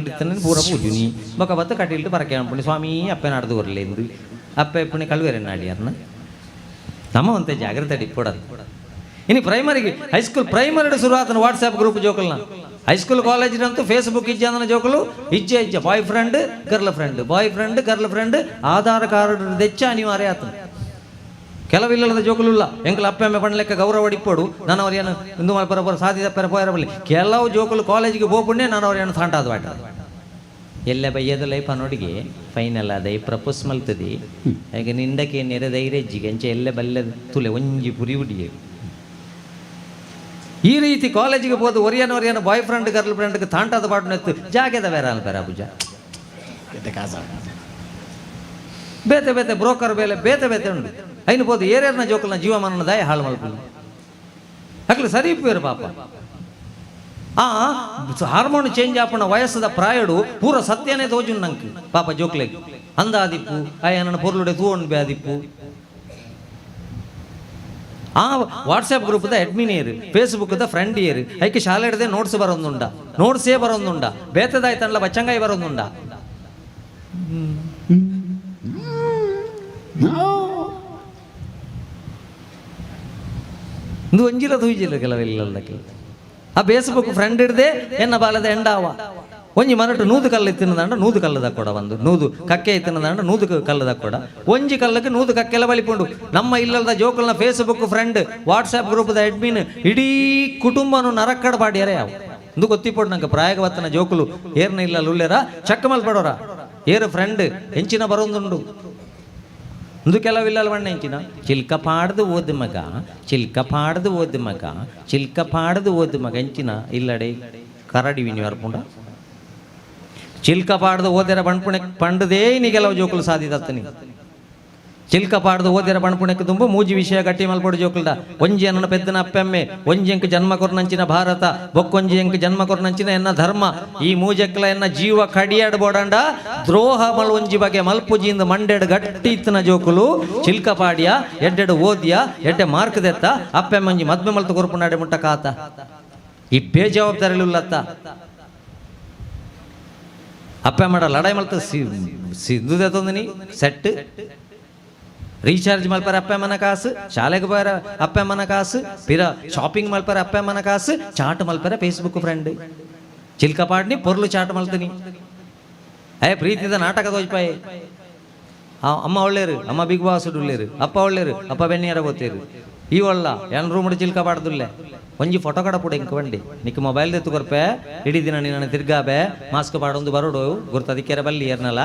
ಪೂರ ಪೂಜುನಿ ಬೊಕ ಬತ್ತ ಕಟ್ಟಿಲ್ಟು ಪರಕೆ ಅನ್ಪುಣಿ ಸ್ವಾಮಿ ಅಪ್ಪೆ ನಾಡ್ದು ಬರಲಿ ಅಪ್ಪೆ ಪುಣಿ ಕಳುವೆರೆ ನಾಡಿಯಾರ್ನ ನಮ್ಮ ಒಂತೆ ಜಾಗ್ರತೆ ಇಪ್ಪಡದು. ಇನ್ನು ಪ್ರೈಮರಿಗೆ ಹೈಸ್ಕೂಲ್ ಪ್ರೈಮರಿ ಶುರು ಆತನ ವಾಟ್ಸ್ಯಾಪ್ ಗ್ರೂಪ್ ಜೋಕಲ್ನ ಹೈಸ್ಕೂಲ್ ಕಾಲೇಜಿನಂತೂ ಫೇಸ್ಬುಕ್ ಇಜ್ಜೆ ಅಂದ್ರೆ ಜೋಕಲು ಇಜ್ಜೆ ಇಜ್ಜೆ boyfriend girlfriend boyfriend girlfriend Aadhaar card ದೆಚ್ಚ ಅನಿವಾರ್ಯ ಆತನ. ಕೆಲವಿಲ್ಲದ ಜೋಕುಲುಲ್ಲ ಎಂಕಲ್ ಅಪ್ಪೆ ಅಮ್ಮೆ ಪಣ್ಲೆಕ್ಕ ಗೌರವ ಇಪ್ಪಡು ನಾನು ಅವ್ರೇನು ಇಂದು ಮಲ್ಪರ ಪರ ಸಾಧಿದ ಪರ ಪೋಯರ ಬಲ್ಲಿ ಕೆಲವು ಜೋಕುಲು ಕಾಲೇಜಿಗೆ ಹೋಗ್ಬುಣ್ಣೆ ನಾನು ಅವ್ರೇನು ತಾಂಟಾದ ಬಾಟ ಎಲ್ಲ ಬಯ್ಯದ ಲೈಫ್ ಅನ್ನೋಡಿಗೆ ಫೈನಲ್ ಅದ ಪ್ರಪೋಸ್ ಮಲ್ತದಿ ಈಗ ನಿಂಡಕ್ಕೆ ನೆರೆದೈರೆಜ್ಜಿಗೆ ಅಂಚೆ ಎಲ್ಲ ಬಲ್ಲೆ ತುಲೆ ಒಂಜಿ ಪುರಿ ಉಡಿಯೆ. ಈ ರೀತಿ ಕಾಲೇಜಿಗೆ ಹೋದ ಒರಿಯನ ಒರಿಯನ ಬಾಯ್ ಫ್ರೆಂಡ್ ಗರ್ಲ್ ಫ್ರೆಂಡ್ಗೆ ತಾಂಟಾದ ಪಾಟು ನೆತ್ತು ಜಾಗೆದ ಬೇರೆ ಅನ್ಪೇರ ಪೂಜಾ. ಬೇತೆ ಬೇತೆ ಬ್ರೋಕರ್ ಬೇಲೆ ಬೇತೆ ಬೇತೆ ಉಂಡು. ಐನು ಪೋದು ಏರೇರ್ನ ಜೋಕುಲ್ನ ಜೀವಮಾನನ ದಾಯ ಹಾಳು ಮಲ್ಪುನು. ಅಕ್ಲು ಸರಿ ಇಪ್ಪುವೆರು ಪಾಪ. ಆ ಹಾರ್ಮೋನ್ ಚೇಂಜ್ ಆಪುನ ವಯಸ್ಸದ ಪ್ರಾಯಡು ಪೂರ ಸತ್ಯನೇ ತೋಜುನ್ ನಂಗೆ ಪಾಪ ಜೋಕ್ಲೆಗ್. ಅಂದಾದಿಪ್ಪು ಆಯನನ ಪೊರ್ಲುಡೆ ತೂವೊಂಡು ಬ್ಯಾದಿಪ್ಪು. ಆ ವಾಟ್ಸಪ್ ಗ್ರೂಪ್ದ ಅಡ್ಮಿನ್ ಏರು, ಫೇಸ್ಬುಕ್ದ ಫ್ರೆಂಡ್ ಏರು, ಐಕೆ ಶಾಲೆಡ್ದೆ ನೋಟ್ಸ್ ಬರೋಂದುಂಡ, ನೋಟ್ಸೇ ಬರೋಂದುಂಡ, ಬೇತದಾಯ್ತನ್ಲ ಬಚ್ಚಂಗಾಯಿ ಬರೋಂದುಂಡ. ಇಂದು ಒಂಜಿಲ ತೂಜಿಲ್ಲ ಕೆಲವೆಲ್ಲ ಕೆಲ. ಆ ಫೇಸ್ಬುಕ್ ಫ್ರೆಂಡ್ ಹಿಡ್ದೆ ಎನ್ನ ಬಾಲದ ಎಂಡಾವ ಒಂಜಿ ಮನಟು ನೂದು ಕಲ್ಲು ತಿನ್ನದಾಂಡ ನೂದು ಕಲ್ಲದ ಕೊಡ, ಒಂದು ನೂದು ಕಕ್ಕೆ ತಿನ್ನದಾಂಡ ನೂದು ಕಲ್ಲದ ಕೊಡ, ಒಂಜಿ ಕಲ್ಲಕ್ಕೆ ನೂದು ಕಕ್ಕೆಲ್ಲ ಬಲಿಪುಂಡು. ನಮ್ಮ ಇಲ್ಲದ ಜೋಕಲ್ನ ಫೇಸ್ಬುಕ್ ಫ್ರೆಂಡ್ ವಾಟ್ಸ್ಆ್ಯಪ್ ಗ್ರೂಪ್ದ ಅಡ್ಮಿನ್ ಇಡೀ ಕುಟುಂಬನು ನರಕ್ಕಡ ಪಾಡ್ಯಾರೆ ಯಾವ ಇಂದು ಗೊತ್ತಿಪೋಡು ನಂಗೆ. ಪ್ರಾಯಗವತ್ತನ ಜೋಕುಲು ಏರ್ನ ಇಲ್ಲ ಲುಲ್ಲೆರ ಚಕ್ಕ ಮಲ್ಪಡೋರ ಏರು ಫ್ರೆಂಡ್ ಹೆಂಚಿನ ಬರೋದುಂಡು. ಇಂದು ಕೆಲವಿಲ್ಲ ಬಣ್ಣ ಹೆಂಚಿನ ಚಿಲ್ಕ ಪಾಡ್ದು ಓದು ಮಗ, ಚಿಲ್ಕ ಪಾಡ್ದು ಓದು ಮಗ, ಚಿಲ್ಕ ಪಾಡ್ದು ಓದು ಮಗ ಹೆಂಚಿನ ಇಲ್ಲಡೆ ಕರಡಿ ವಿನಿ ವರ್ಪುಂಡ ಚಿಲ್ಕ ಪಾಡ್ದು ಓದೆರ ಬಣ್ಪುಣೆ ಪಂಡದೇ ನೀ ಕೆಲವು ಜೋಕುಲು ಸಾಧಿದತ್ತನಿ. ಚಿಲ್ಕ ಪಾಡ್ದು ಓದೆರ ಬಣ್ಪುಣೆಕ್ ತುಂಬ ಮೂಜಿ ವಿಷಯ ಗಟ್ಟಿ ಮಲ್ಪೊಡು ಜೋಕುಲ್ದ. ಒಂಜಿ ಅನ್ನ ಪೆದ್ದನ ಅಪ್ಪೆಮ್ಮೆ, ಒಂಜಿ ಅಂಕ್ ಜನ್ಮ ಕೊರ್ನಂಚಿನ ಭಾರತ, ಬೊಕ್ಕೊಂಜಿ ಅಂಕ್ ಜನ್ಮ ಕೊರ್ನಂಚಿನ ಎನ್ನ ಧರ್ಮ. ಈ ಮೂಜೆಕ್ಲ ಎನ್ನ ಜೀವ ಕಡಿಯಾಡ್ ಬೋಡಂಡ ದ್ರೋಹ ಮಲ್ ಒಂಜಿ ಬಗೆ ಮಲ್ಪುಜಿಂದ ಮಂಡೆಡ್ ಗಟ್ಟಿ ಇತ್ತನ ಜೋಕುಲು ಚಿಲ್ಕ ಪಾಡಿಯ ಎಡ್ಡೆಡು ಓದಿಯ ಎಡ್ಡೆ ಮಾರ್ಕ್ ದೆತ್ತ ಅಪ್ಪೆಮ್ಮಂಜಿ ಮದ್ಮೆ ಮಲ್ತು ಕೊರ್ಪುನಾಡೆ ಮುಟ್ಟ ಕಾತ. ಈ ಬೇಜವಾಬ್ದಾರಿಲುಲ್ಲತ್ತ ಅಪ್ಪ ಮಾಡ ಲಡಾಯಿ ಮಲ್ತ ಸಿಂಧುದೆತ್ತೊಂದಿನಿ ಸೆಟ್ ರೀಚಾರ್ಜ್ ಮಲ್ಪರ ಅಪ್ಪಮ್ಮನ ಕಾಸು, ಶಾಲೆಗೆ ಹೋರ ಅಪ್ಪಮ್ಮನ ಕಾಸು, ಪಿರ ಶಾಪಿಂಗ್ ಮಲ್ಪರ ಅಪ್ಪಮ್ಮನ ಕಾಸು, ಚಾಟ್ ಮಲ್ಪರ ಫೇಸ್ಬುಕ್ ಫ್ರೆಂಡ್ ಚಿಲ್ಕ ಪಾಡ್ನಿ ಪೊರ್ಲು ಚಾಟ್ ಮಲ್ತನಿ. ಅಯ್ಯ ಪ್ರೀತಿದ ನಾಟಕ ತೋಜ್ಪಾಯಿ. ಅಮ್ಮ ಒಳ್ಳೇರು, ಅಮ್ಮ ಬಿಗ್ ಬಾಸ್ ಉಳ್ಳೇರು, ಅಪ್ಪ ಒಳ್ಳೇರು, ಅಪ್ಪ ಬೆನ್ನಿಯರ ಗೊತ್ತೇರು. ಈ ಒಳ್ಳ ಎನ್ ರೂಮ್ ಚಿಲ್ಕ ಪಾಡ್ದುಲ್ಲೆ ಒಂಜಿ ಫೋಟೋ ಕಡ ಪುಡ ಇಂಕ ಬಂಡಿ ನಿಕ್ ಮೊಬೈಲ್ ದೆತ್ತು ಕೊರ್ಪೆ ಇಡೀ ದಿನ ನಿನ್ನ ತಿರ್ಗಾಬೆ ಮಾಸ್ಕ್ ಪಾಡೊಂದು ಬರೋಡು ಗುರ್ತದಿಕ್ಕೆರ ಬಲ್ಲಿ ಏರ್ನಲ್ಲ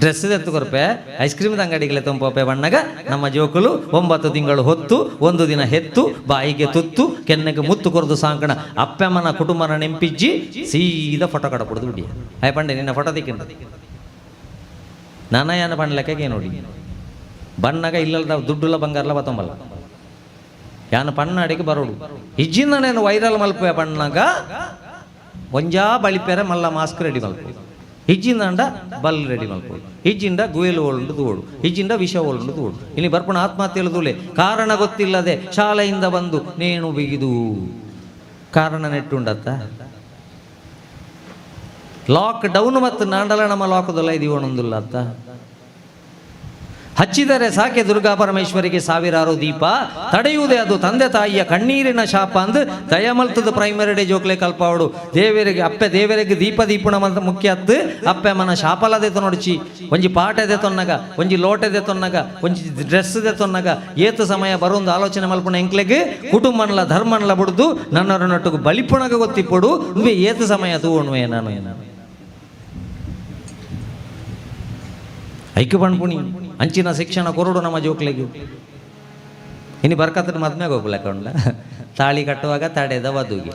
ಡ್ರೆಸ್ ಎತ್ತು ಕೊರ್ಪೆ ಐಸ್ ಕ್ರೀಮ್ ಅಂಗಡಿಗೆ ತಂಪೋಪೆ ಬಣ್ಣಗ ನಮ್ಮ ಜೋಕುಲು 9 ತಿಂಗಳು ಹೊತ್ತು ಒಂದು ದಿನ ಹೆತ್ತು ಬಾಯಿಗೆ ತುತ್ತು ಕೆನ್ನೆಗೆ ಮುತ್ತು ಕೊರದು ಸಾಂಕಣ ಅಪ್ಪಮ್ಮನ ಕುಟುಂಬನ ನೆಂಪಿಜ್ಜಿ ಸೀದಾ ಫೋಟೋ ಕಡ ಪುಡ್ದು ಬಿಡಿ. ಅಯ್ಯ ಪಂಡೆ ನಿನ್ನ ಫೋಟೋ ತಿಕ್ಕಿಂಡ ನಾನಯ್ಯನ ಪಂಡ್ಲೆಕ್ಕಗೆ ನೋಡಿ ಬಣ್ಣಗ ಇಲ್ಲದ ದುಡ್ಡುಲ್ಲ ಬಂಗಾರಲ ಬತ್ತೊಂಬಲ್ಲ ಯಾನ ಪಣ್ಣಾಡಿಗೆ ಬರೋಡು ಇಜ್ಜಿಂದ నేను ವೈರಲ್ ಮಲ್ಪೆ ಬಣ್ಣಗ ಒಂಜಾ ಬಳಿಪೆರ ಮಲ್ಲ ಮಾಸ್ಕ್ ರೆಡಿ ಮಲ್ಪು ಇಜ್ಜಿಂದಂಡ ಬಲ್ ರೆಡಿ ಮಲ್ಪು ಇಜ್ಜಿಂದ ಗುಯಲು ಓಳುಂಡು ತೋಡು ಇಜ್ಜಿಂದ ವಿಷ ಓಳುಂಡು ತೋಡು. ಇಲ್ಲಿ ಬರ್ಪಣ ಆತ್ಮಹತ್ಯೆಲು ತೂಲೆ ಕಾರಣ ಗೊತ್ತಿಲ್ಲದೆ ಶಾಲೆಯಿಂದ ಬಂದು ನೇಣು ಬಿಗಿದು ಕಾರಣ ನೆಟ್ಟುಂಡತ್ತ. ಲಾಕ್ ಡೌನ್ ಮತ್ತು ನಾಂಡಲ ನಮ್ಮ ಲಾಕದಲ್ಲ ಇದೀವನೊಂದುಲ್ಲ ಅತ್ತ. ಹಚ್ಚಿದರೆ ಸಾಕೆ ದುರ್ಗಾ ಪರಮೇಶ್ವರಿಗೆ ಸಾವಿರಾರು ದೀಪ, ತಡೆಯುವುದೇ ಅದು ತಂದೆ ತಾಯಿಯ ಕಣ್ಣೀರಿನ ಶಾಪ ಅಂದು ದಯಮಲ್ತದ ಪ್ರೈಮರಿ ಡೇ ಜೋಕ್ಲೆ ಕಲ್ಪಾವಡು. ದೇವರಿಗೆ ಅಪ್ಪೆ ದೇವರಿಗೆ ದೀಪ ದೀಪುಣ ಮಂತ ಮುಖ್ಯ ಅತ್ತು ಅಪ್ಪೆ ಮನ ಶಾಪಲದೆ ನೋಡಿಚಿ ಒಂಜಿ ಪಾಟದೆ ತೊನ್ನಗ ಒಂಜಿ ಲೋಟದೆ ತೊನ್ನಗ ಒಂಜಿ ಡ್ರೆಸ್ ದೆ ತೊನ್ನಗ ಏತು ಸಮಯ ಬರೊಂದು ಆಲೋಚನೆ ಮಲ್ಪುಣ ಎಂಕ್ಲೆಗ್ ಕುಟುಂಬನ್ಲ ಧರ್ಮನ್ಲ ಬುಡ್ದು ನನ್ನರ ನಟ್ಟುಗು ಬಲಿಪುಣಗ ಗೊತ್ತಿಪ್ಪೊಡು ನುವೆ ಏತು ಸಮಯ ತೂವಣುವೆ ನಾನು ಐಕ್ಯ ಪಣ್ಪುಣಿ ಅಂಚಿನ ಶಿಕ್ಷಣ ಕೊರಡು ನಮ್ಮ ಜೋಕ್ಲೆಗ್. ಇನ್ನು ಬರ್ಕತ್ರ ಮದ್ಮೆಗೆ ಹೋಗ್ಲಕೊಂಡ್ಲ ತಾಳಿ ಕಟ್ಟುವಾಗ ತಡೆದ ವಧುಗೆ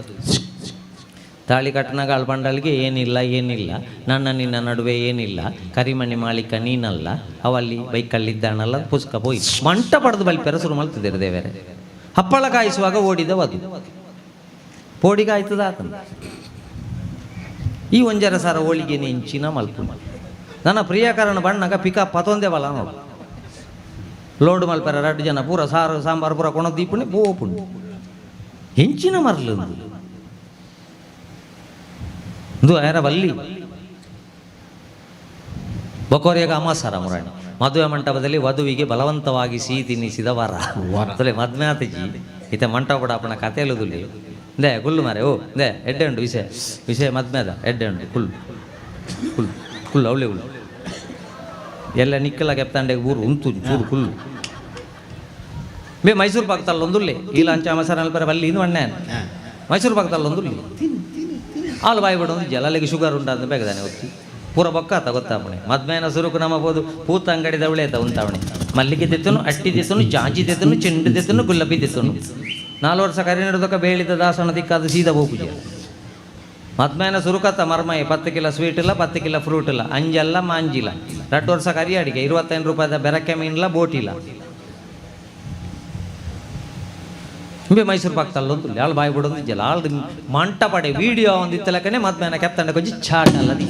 ತಾಳಿ ಕಟ್ಟನಾಗ ಅಳ್ಪಂಡಲ್ಗೆ ಏನಿಲ್ಲ ಏನಿಲ್ಲ ನನ್ನ ನಿನ್ನ ನಡುವೆ ಏನಿಲ್ಲ ಕರಿಮಣಿ ಮಾಳಿಕ ನೀನಲ್ಲ ಅವಲ್ಲಿ ಬೈಕಲ್ಲಿದ್ದಾನಲ್ಲ ಪುಸ್ತಕ ಪೋಯಿ ಮಂಟ ಪಡೆದು ಬಲಿ ಪೆರಸುರು ಮಲ್ತಿದ್ದೀರ ದೇವರೇ. ಹಪ್ಪಳ ಕಾಯಿಸುವಾಗ ಓಡಿದ ವಧು ಪೋಡಿಗಾಯ್ತದ ಆತನ ಈ ಒಂಜರ ಸಾರ ಹೋಳಿಗೆ ನೆಂಚಿನ ಮಲ್ಪು ನನ್ನ ಪ್ರಿಯಕರಣ ಬಣ್ಣಗ ಪಿಕಪ್ ಪತೊಂದೇ ಬಲ ನೋಡು ಲೋಡ್ ಮಲ್ಪರ ರಡ್ಡು ಜನ ಪೂರ ಸಾರು ಸಾಂಬಾರು ಪೂರ ಕೊಣ ದೀಪುಣಿ ಪೋಪುಂಡು ಹೆಂಚಿನ ಮರ್ಲು ಇಂದು ಐರ ಬಲ್ಲಿ ಬಕೋರಿಯಾಗ ಅಮಾಸಾರ ಮುರಾಣಿ ಮದುವೆ ಮಂಟಪದಲ್ಲಿ ವಧುವಿಗೆ ಬಲವಂತವಾಗಿ ಸಿಹಿ ತಿನ್ನಿಸಿದ ವರ ತುಲೆ ಮದ್ವೆ ಆತಜಿ ಈತ ಮಂಟಪ ಅಪ್ಪನ ಕಥೆಯಲ್ಲುದುಲಿ they ಕುಲ್ಲು ಮಾರೆ ಓ they ಎಡ್ಡೆ ಉಂಡು ವಿಷಯ ವಿಷಯ ಮದ್ಮೆದ ಎಡ್ಡೆ ಉಂಡು ಕುಲ್ಲು ಕುಲ್ಲು ಕುಲ್ಲು ಅವಳೆ ಉಳ್ಳು ಎಲ್ಲ ನಿಕ್ಕಲ ಕೆಪ್ತಾಂಡೆಗೆ ಊರು ಉಂತು ಚೂರು ಕುಲ್ಲು ಬೇ ಮೈಸೂರು ಪಾಕ್ ತಲ್ಲೊಂದುಲ್ಲೆ ಈ ಲಂಚ ಮಸಾಲ ಅಲ್ಪರ ಬಲ್ಲಿ ಇದು ಅಣ್ಣ ಮೈಸೂರು ಪಾಕ್ ತಲ್ಲೊಂದುಲ್ಲೆ ಹಾಲು ಬಾಯಿ ಬಿಡೋದು ಜಲಲಿಗೆ ಶುಗರ್ ಉಂಟಾದ ಬೇಗದಾನೆ ಗೊತ್ತಿ ಪೂರ ಬೊಕ್ಕಾತ ಗೊತ್ತಾಪಣೆ ಮದ್ಮೇನ ಸುರುಕು ನಮ್ಮ ಬೋದು ಪೂತ ಅಂಗಡಿದ ಉಳೇತ ಉಂತಾವಣೆ ಮಲ್ಲಿಗೆ ತೆತ್ತನು ಅಟ್ಟಿ ತೆತ್ತನು ಜಾಜಿ ತೆತ್ತನು ಚೆಂಡು ತೆತ್ತನು ಗುಲಾಬಿ ತೆತ್ತನು 4 ವರ್ಷ ಕರಿ ನಡೆದಕ್ಕ ಬೇಳಿದ ದಾಸನ ದಿಕ್ಕಾದ ಸೀದಾ ಹೋಗುಜ ಮದ್ಮೇನ ಸುರುಕತ್ತ ಮರ್ಮೈ 10 ಕಿಲೋ ಸ್ವೀಟ್ ಇಲ್ಲ, 10 ಕಿಲೋ ಫ್ರೂಟ್ ಇಲ್ಲ, ಅಂಜಲ್ಲ ಮಾಂಜಿಲ್ಲ. 2 ವರ್ಷ ಕರಿ ಅಡಿಗೆ 25 ರೂಪಾಯಿದ ಬೆರಕೆ ಮೀನಿಲ್ಲ, ಬೋಟಿಲ್ಲ. ಇಂಬೆ ಮೈಸೂರು ಪಾಕ್ ತಲ್ಲೊಂದು ಆಳು ಬಾಯಿ ಬಿಡೋದು ಇಜ್ಜಲ್ಲ. ಆಳು ಮಂಟ ಪಡೆ ವೀಡಿಯೋ ಒಂದು ಇತ್ತಲಕ್ಕನೆ ಮದ್ಮೇನ ಕೆತ್ತಂಡ ಕೊಂಚ ಚಾಟ್ ಅಲ್ಲದಿ.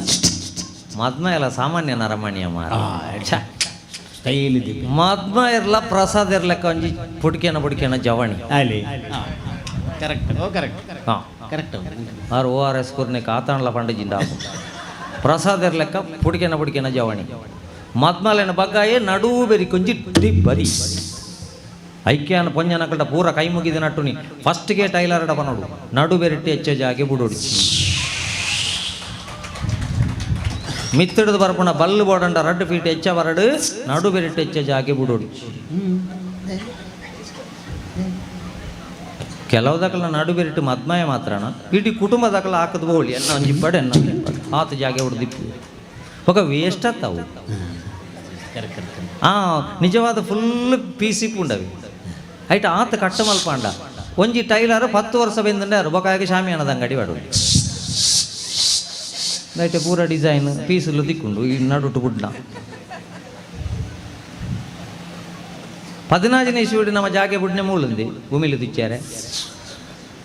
ಮದ್ಮ ಎಲ್ಲ ಸಾಮಾನ್ಯ ನರಮಣಿಯ ಮಾರ ಸ್ಟೈಲ್ ಮದ್ಮ ಇರ್ಲ ಪ್ರಸಾದ್ ಇರ್ಲಕ್ಕ ಒಂಜಿ ಪುಡ್ಕೇನ ಪುಡ್ಕೇನ ಜವಣಿ ಅಲ್ಲಿ ಕರೆಕ್ಟ್. ಓ ಕರೆಕ್ಟ್. ಹಾಂ ಕರೆಕ್ಟ್. ಆರು ಓ ಆರ್ ಎಸ್ ಕುರ್ನೆ ಕಾತಾಣಲ ಪಂಡಜಿಂದ ಪ್ರಸಾದ್ ಇರ್ಲೆಕ್ಕ ಪುಡ್ಕೇನ ಪುಡ್ಕೇನ ಜವಣಿ. ಮದ್ಮಲೇನ ಬಗ್ಗಾಯೇ ನಡು ಬೆರಿ ಕೊಂಜಿ ಡಿಬ್ಬರಿ ಐಕ್ಯಾನ ಪೊಂಜನಕಲ್ಟ ಪೂರ ಕೈ ಮುಗಿದ ನಟ್ಟುನಿ ಫಸ್ಟ್ಗೆ ಟೈಲರ್ ಡಬ ನೋಡು ನಡು ಬೆರಿಟ್ಟಿ ಹೆಚ್ಚ ಜಾಗೆ ಬುಡೋಡಿ ಮಿತ್ತಿಡ್ದು ಬರ್ಪುಣ ಬಲ್ಲು ಬೋಡಂಡ 2 ಫೀಟ್ ಹೆಚ್ಚ ಬರಡು ನಡು ಬೆರಿಟ್ಟಿ ಹೆಚ್ಚ ಜಾಗೆ ಬುಡೋಡಿ. ಕೆಲವು ದಕಲ ನಡು ಬೆರಿಟ್ಟು ಮದ್ಮಯ ಮಾತ್ರನ ಇಡೀ ಕುಟುಂಬ ದಕಲ ಹಾಕದ ಬೋಳಿ ಎನ್ನ ಒಂಜಿ ಪಡೆ ಎನ್ನ ಆತ ಜಾಗೆ ಹೊಡೆದಿಪ್ಪು ఒక ವೇಸ್ಟ್ ಅತ್ತಾವು. ನಿಜವಾದ ಫುಲ್ ಪೀಸಿಪ್ ಉಂಡವಿ ಐಟ ಆತ ಕಟ್ಟ ಮಲ್ಪಾಂಡ ಒಂಜಿ ಟೈಲರ್ 10 ವರ್ಷ ಬೆಂದಂಡೆ ಬೊಕಾಯಿಗೆ ಶಾಮಿಯಾನದ ಅಂಗಡಿ ವಾಡು ಐಟೆ ಪೂರ ಡಿಸೈನ್ ಪೀಸುಲು ದಿಕ್కుంಡು ಈ ನಡುಟು ಬುಡ್ನ 14ನೇ ಇಸ್ವಿಡು ನಮ್ಮ ಜಾಗೆ ಬುಡ್ನೆ ಮೂಲುಂದಿ ಭೂಮಿಲು ತುಚ್ಚಾರೆ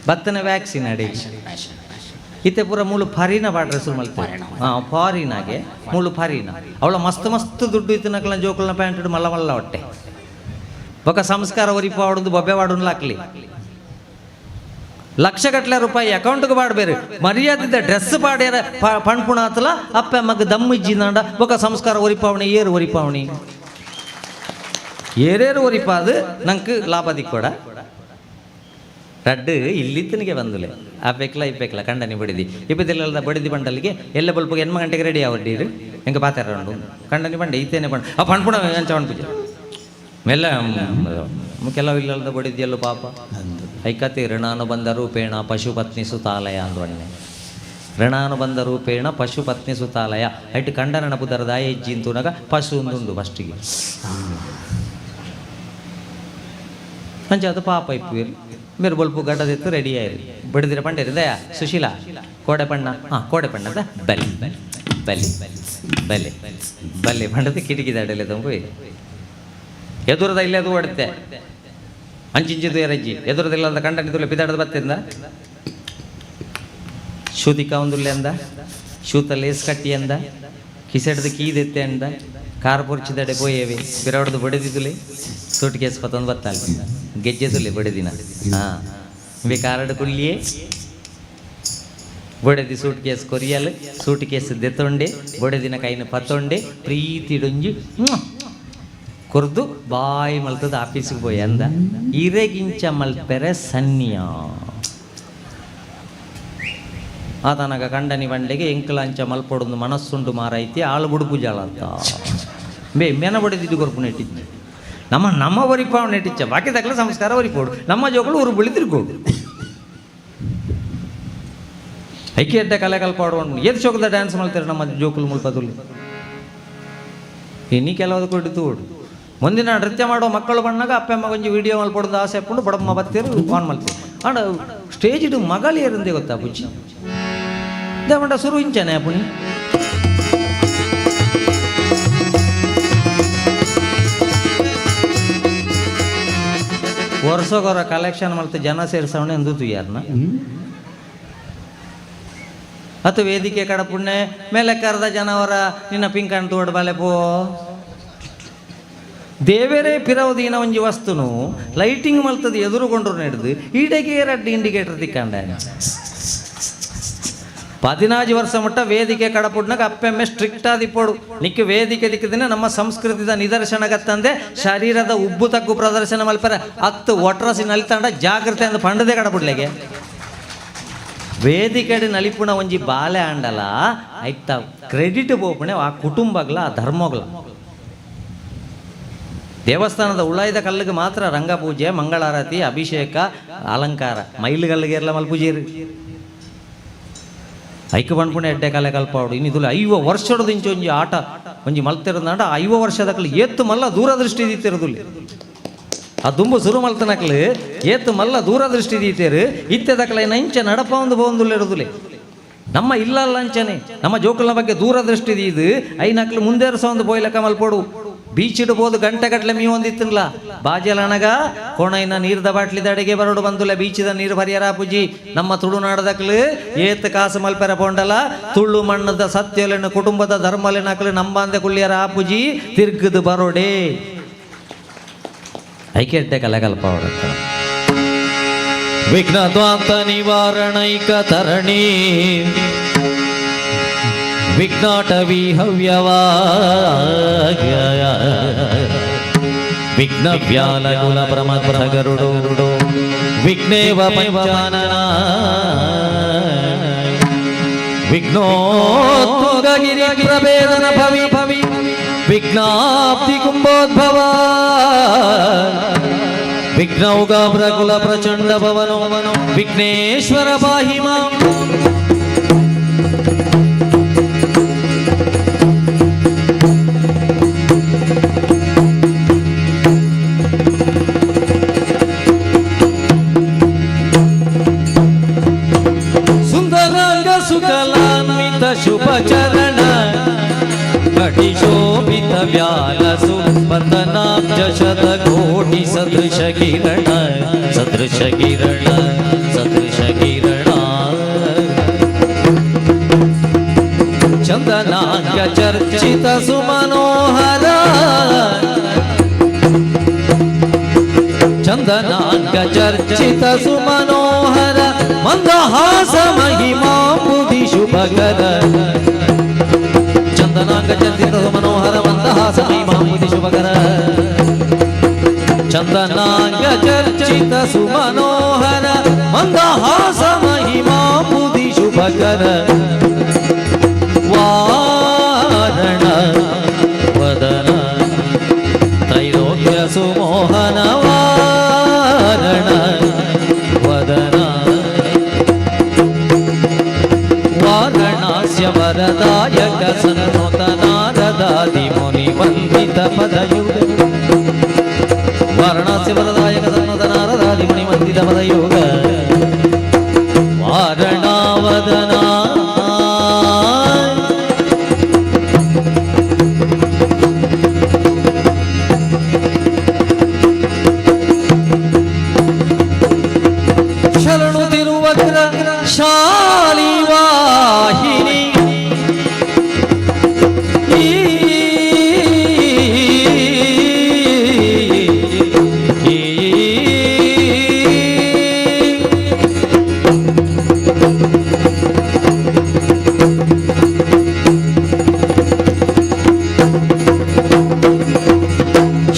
ಬತ್ತನ ವ್ಯಾಕ್ಸಿನ್ ಅಡೆ ಇತ್ತೆ ಪೂರ ಮೂಲು ಫಾರಿನ ಬಾಡ್ರೆ ಶುರು ಮಲ್ತಾರೆ. ಹಾಂ ಫಾರಿನಾಗೆ ಮೂಲು ಫಾರಿನ ಅವಳ ಮಸ್ತ್ ಮಸ್ತ್ ದುಡ್ಡು ಇತ್ತು ನಕಲ ಜೋಕುಲ್ನ ಪ್ಯಾಂಟ್ ಮಲ್ಲ ಮಲ್ಲ ಹೊಟ್ಟೆ ಬೊಕ ಸಂಸ್ಕಾರ ಒರಿಪ ಆಡೋದು ಬೊಬ್ಬೆ ವಾಡೋನ್ಲ ಹಾಕ್ಲಿ ಲಕ್ಷಗಟ್ಟಲೆ ರೂಪಾಯಿ ಅಕೌಂಟ್ಗೆ ಬಾಡ್ಬೇರು ಮರ್ಯಾದಿದ್ದ ಡ್ರೆಸ್ ಪಾಡ್ಯಾರ ಪಣ್ಪುಣಾತಲ ಅಪ್ಪ ಅಮ್ಮಗ್ ದಮ್ಮು ಇಜ್ಜಿಂದಾಂಡ ಬೊಕ ಸಂಸ್ಕಾರ ಒರಿಪಾವಣಿ ಏರು ಒರಿಪಾವಣಿ ಏರೇರು ಒರಿಪಾದು ನಂಗೆ ಲಾಭ ದಿಕ್ಕೋಡ ರಡ್ಡು ಇಲ್ಲಿತ್ತನಿಗೆ ಬಂದುಲೆ ಆ ಪೆಕ್ಲ ಈ ಪೆಕ್ಲ ಕಂಡನಿ ಬಡಿದಿ ಇಪ್ಪತ್ತಿಲ್ಲದ ಬಡಿದಿ ಬಂಡಲಿಗೆ ಎಲ್ಲ ಬಲ್ಪಗೆ 8 ಗಂಟೆಗೆ ರೆಡಿ ಆವಡ್ಡೀರು ಹೆಂಗೆ ಪಾತಾರ ಉಂಡು ಕಂಡನಿ ಬಂಡೆ ಇತ್ತೇನೆ ಬಂಡ ಆ ಪಣ್ಪುಣ ಅಂಚ ಪೂಜೆ ಮೆಲ್ಲ ಕೆಲವು ಇಲ್ಲದ ಬಡಿದಿಯಲ್ಲೂ ಪಾಪ ಐಕತಿ ಋಣಾನುಬಂಧ ರೂಪೇಣ ಪಶುಪತ್ನಿ ಸುತಾಲಯ ಅಂದ್ವಣ್ಣೆ ಋಣಾನುಬಂಧ ರೂಪೇಣ ಪಶುಪತ್ನಿ ಸುತಾಲಯ ಐಟ್ ಕಂಡನ ಪುದರ ದಾಯ ಹೆಜ್ಜಿ ಅಂತೂನಾಗ ಪಶು ಒಂದುಂಡು ಫಸ್ಟಿಗೆ ಅಂಚ ಅದು ಪಾಪ ಇಪ್ಪು మీరు ಬೊಲ್ಪು ಗಡ್ಡದಿತ್ತು ರೆಡಿ ಆಯಿರಿ ಬಡಿದಿರ ಪಂಡೇರಿ ದಯಾ ಸುಶೀಲಾ ಕೋಡೆ ಪಣ್ಣ ಹಾಂ ಕೋಡೆ ಪಣ್ಣದ ಬಲಿ ಬಲಿ ಬಲಿ ಬಲಿ ಪಂಡದ ಕಿಟಕಿ ದಾಡಲೆ ತಂಪು ಎದುರದ ಇಲ್ಲೇ ಅದು ಓಡುತ್ತೆ ಅಂಚಿಂಚಿದು ಎರಜ್ಜಿ ಎದುರದಿಲ್ಲ ಅಂತ ಕಂಡನಿ ತುಲೆ ಪಿದಾಡದ ಬತ್ತಿಂದ ಶೂತಿಕ ಒಂದುಲ್ಲೆ ಅಂದ ಶೂತ ಲೇಸ್ ಕಟ್ಟಿ ಅಂದ ಕಿಸೆಡ್ದು ಕೀದೆತ್ತೆ ಅಂದ ಕಾರ್ ಪೊರ್ಚಿದಡೆ ಪೋಯೇವಿ ಬಿರವಡ್ದು ಬಡಿದಿದ್ದುಲೆ ಸೂಟ್ ಕೇಸ್ ಪತ್ತೊಂದು ಬತ್ತಾలి ಗೆಜ್ಜೆ ತುಲೆ ಬಡಿದಿನ ಹಾಂ ಬಿ ಕಾರಡು ಕುಳ್ಳಿಯೇ ಬೊಡೆದಿ ಸೂಟ್ ಕೇಸ್ ಕೊರಿಯಲ್ ಸೂಟ್ ಕೇಸ್ ದೆತ್ತೊಂಡೆ ಬೊಡೆದಿನ ಕೈನ ಪತ್ತೊಂಡೆ ಪ್ರೀತಿಡೊಂಜಿ ಕೊರ್ದು ಬಾಯಿ ಮಲ್ತದ ಆಫೀಸಿಗೆ ಪೋಯಿ ಅಂದ ಇರೆಗಿಂಚ ಮಲ್ಪೆರೆ ಸನ್ನಿಯ ಆತನಗ ಕಂಡನಿ ಬಂಡೆಗೆ ಎಂಕಲಾಂಚ ಮಲ್ಪೊಡೊಂದು ಮನಸ್ಸುಂಡು ಮಾರೈತಿ ಆಳು ಬುಡುಪು ಜಾಳಂತ ಬೇ ಮೆನ ಬಡಿದಿದ್ದು ಕೊರ್ಪು ನೆಟ್ಟಿತ್ತು ನಮ್ಮ ನಮ್ಮ ಒರಿಪಾವ್ ನೆಟ್ಟಿಚ್ಚ ಬಾಕಿ ತಕ್ಕಲ ಸಂಸ್ಕಾರ ಒರಿಪೋಡು ನಮ್ಮ ಜೋಕುಲು ಊರು ಬೆಳಿತಿರ್ಕೋಡು ಐಕ್ಯ ಎಡ್ಡೆ ಕಲೆ ಕಲ್ಪಾಡು ಏದು ಚೋಕದ ಡ್ಯಾನ್ಸ್ ಮಾಡ್ತಾರೆ ನಮ್ಮ ಜೋಕುಲು ಮುಲ್ಪದುಲು ಇನ್ನಿ ಕೆಲವು ಕೊಡಿತು ಓಡು ಮುಂದಿನ ನೃತ್ಯ ಮಾಡೋ ಮಕ್ಕಳು ಬಣ್ಣಾಗ ಅಪ್ಪ ಅಮ್ಮ ಕೊಂಚ ವಿಡಿಯೋ ಮಲ್ಪೊಡ್ದು ಆಸೆ ಹಾಕೊಂಡು ಬಡಮ್ಮ ಬತ್ತೀರು ಆನ್ ಮಲ್ತೀರು ಅಂಡ ಸ್ಟೇಜ್ ಇಡು ಮಗಳು ಏರಂದೆ ಗೊತ್ತಾ ಬುಜ್ಜಿ ದೇವಂಡ ಸುರು ಇಂಚನೆ ಪುಣಿ ವರ್ಷಗೊರ ಕಲೆಕ್ಷನ್ ಮಲ್ತು ಜನ ಸೇರ್ಸವಣೆ ಎಂದು ತುಯ್ಯಾರನ ಅತು ವೇದಿಕೆ ಕಡ ಪುಣ್ಯ ಮೇಲೆ ಕರೆದ ಜನವರ ನಿನ್ನ ಪಿಂಕಣ್ ತೋಡ್ ಬಲೆ ಪೋ ದೇವೇರೇ ಪಿರವದೀನ ಒಂಜಿ ವಸ್ತುನು ಲೈಟಿಂಗ್ ಮಲ್ತದ ಎದುರುಗೊಂಡ್ರು ನಡೆದು ಈಡೆಗೆ ರಡ್ಡು ಇಂಡಿಕೇಟರ್ ತಿಕ್ಕಂಡ 14 ವರ್ಷ ಮಟ್ಟ ವೇದಿಕೆ ಕಡಪುಡ್ನಾಗ ಅಪ್ಪೆಮ್ಮೆ ಸ್ಟ್ರಿಕ್ಟ್ ಆದಿಪ್ಪೋಡು ನಿಕ್ಕ ವೇದಿಕೆ ದಿಕ್ಕದಿನ ನಮ್ಮ ಸಂಸ್ಕೃತಿದ ನಿದರ್ಶನಗತ್ತಂದೆ ಶರೀರದ ಉಬ್ಬು ತಗ್ಗು ಪ್ರದರ್ಶನ ಮಲ್ಪರ ಹತ್ತು ಒಟ್ರಸಿ ನಲಿತಾಂಡ ಜಾಗ್ರತೆ ಅಂದ ಪಂಡದೆ ಕಡಪುಡ್ಲೆಗೆ ವೇದಿಕೆಡೆ ನಲಿಪುಣ ಒಂಜಿ ಬಾಲೆ ಆಂಡಲ ಐತ ಕ್ರೆಡಿಟ್ ಬೋಪಣೆ ಆ ಕುಟುಂಬಗ್ಲ ಆ ಧರ್ಮಗ್ಲ ದೇವಸ್ಥಾನದ ಉಳಾಯ್ದ ಕಲ್ಲಿಗೆ ಮಾತ್ರ ರಂಗಪೂಜೆ ಮಂಗಳಾರತಿ ಅಭಿಷೇಕ ಅಲಂಕಾರ ಮೈಲುಗಲ್ಲಿಗೆ ಎಲ್ಲ ಮಲ್ಪೂಜೆರು ಐಕ ಪಣ್ಪುಣೆ ಎಡ್ಡೆ ಕಲೆ ಕಲ್ಪಾಡು ಇನ್ನು 50 ವರ್ಷದ ಇಂಚು ಒಂಜಿ ಆಟ ಒಂಜಿ ಮಲ್ತಿರೋದಾಂಡ 50 ವರ್ಷದ ಕಲ್ ಏತ್ತು ಮಲ್ಲ ದೂರದೃಷ್ಟಿ ದೀತಿರೋದಿಲ್ಲ ಆ ದುಂಬು ಸುರು ಮಲ್ತನಕ್ಲು ಏತ್ತು ಮಲ್ಲ ದೂರದೃಷ್ಟಿ ದೀತೇರು ಇತ್ತೆದಕ್ಲ ಇಂಚ ನಡಪ ಒಂದು ಬೋಂದುಲ್ಲ ಇರೋದಿಲ್ಲ. ನಮ್ಮ ಇಲ್ಲಲ್ಲ ಅಂಚನೆ ನಮ್ಮ ಜೋಕುಲ್ನ ಬಗ್ಗೆ ದೂರದೃಷ್ಟಿ ಇದು. ಐನಕ್ಲು ಮುಂದೇರ್ಸ ಒಂದು ಪೋಯ್ಲಕ್ಕ ಮಲ್ಪೋಡು. ಬೀಚ್ ಇಡ್ಬೋದು ಗಂಟೆ ಗಟ್ಟಲೆ ಮೀ ಒಂದಿತ್ತಿನ್ಲ ಬಾಜಲನಗ ಕೋಣೈನ ನೀರ್ದ ಬಾಟ್ಲಿದ ಅಡಿಗೆ ಬರೋಡು ಬಂದುಲ್ಲ. ಬೀಚಿದ ನೀರು ಪರಿಯರ ಪೂಜಿ. ನಮ್ಮ ತುಳುನಾಡದಕ್ಲು ಏತ್ ಕಾಸು ಮಲ್ಪೆರ ಪೋಂಡಲ ತುಳು ಮಣ್ಣದ ಸತ್ಯಲೆನ ಕುಟುಂಬದ ಧರ್ಮಲೆನಕ್ಲು ನಂಬಾಂದೆ ಕುಳ್ಳಿಯರ ಆಪುಜಿ ತಿರ್ಗದು ಬರೋಡೆ. ಐಕೆಡ್ಡೆ ಕಲೆಕಲ್ಪ ವಿಘ್ನದ್ವಾಂತ ನಿವಾರಣೈಕ ತರಣಿ ವಿಘ್ನಾಟವಿ ಹವ್ಯವಾ ವಿಘ್ನ ವ್ಯಾಲಕುಲ ಪ್ರಮಥ ಗರುಡೋ ವಿಘ್ನೇವ ಪಂಚಾನನ ವಿಘ್ನೋತ್ತುಂಗಗಿರಿ ಪ್ರಭೇದನ ಭವಿ ಭವಿ ವಿಘ್ನಾಬ್ಧಿ ಕುಂಭೋದ್ಭವ ವಿಘ್ನೌಗಾಭ್ರಕುಲ ಪ್ರಚಂಡ ಭವನೋ ವಿಘ್ನೇಶ್ವರ ಪಾಹಿ ಮಾಂ. ಸುಂದರಾಂಗ ಸುಕಲಾನ್ವಿತ ಶುಭ ಚರಣ ಕಟಿಶೋಭಿತ ವ್ಯಾಲ ಸುಪತನಾಬ್ಜ ಶತಕೋಟಿ ಸದೃಶ ಕಿರಣ ಸದೃಶ ಕಿರಣ ಸದೃಶ ಕಿರಣ ಚಂದನಾಂಗ ಚರ್ಚಿತ ಸುಮನೋಹರ ಚಂದನಾಂಗ ಚರ್ಚಿತ ಸುಮನೋಹರ ಮಂದಹಾಸ ಮಹಿಮಾಂಬುಧಿ ಶುಭಕರ ಚಂದನಾಂಗ ಚರ್ಚಿತ ಸುಮನೋಹರ ಮಂದಹಾಸ ಮಹಿಮಾಂಬುಧಿ ಶುಭಕರ ಚಂದನಾಂಗ ಚರ್ಚಿತ ಸುಮನೋಹರ ಮಂದಹಾಸ ಮಹಿಮಾಂಬುಧಿ ಶುಭಕರ ವಾರಣ ವದನ ತ್ರೈಲೋಕ್ಯ ಸುಮೋಹನ ವಾರಣ ವದನ ವಾರಣಾಸ್ಯ ವರದಾಯಕ ಸನ್ನುತ ನಾರದಾದಿ ಮುನಿ ವಂದಿತ ಪದಯುಗ ವಾರಣಾಸ್ಯ ವರದಾಯಕ ಸನ್ನುತ ನಾರದಾದಿ ಮುನಿ ವಂದಿತ ಪದಯುಗ ವಾರಣಾವದನ. ಶರಣು ತಿರುವಕ್ರ ಶಾಲಿ ವಾಹಿನಿ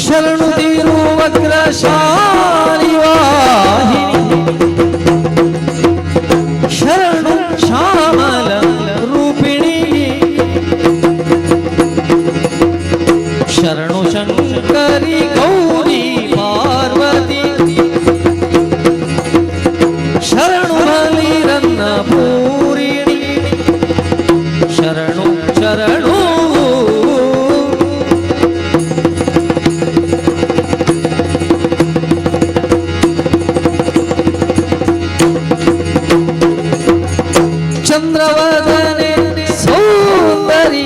ಶರಣು ತಿರುವಕ್ರ ಶಾಲಿ ವಾಹಿನಿ ಶರಣು ಶ್ಯಾಮಲ ರೂಪಿಣಿ ಶರಣು ಶಂಕರಿ ಗೌರಿ ಪಾರ್ವತಿ ಶರಣು ಬಲಿರನ್ನ ಪೂರಿಣಿ ಶರಣು ಶರಣು. ಚಂದ್ರವದನೆ ಸೌಂದರಿ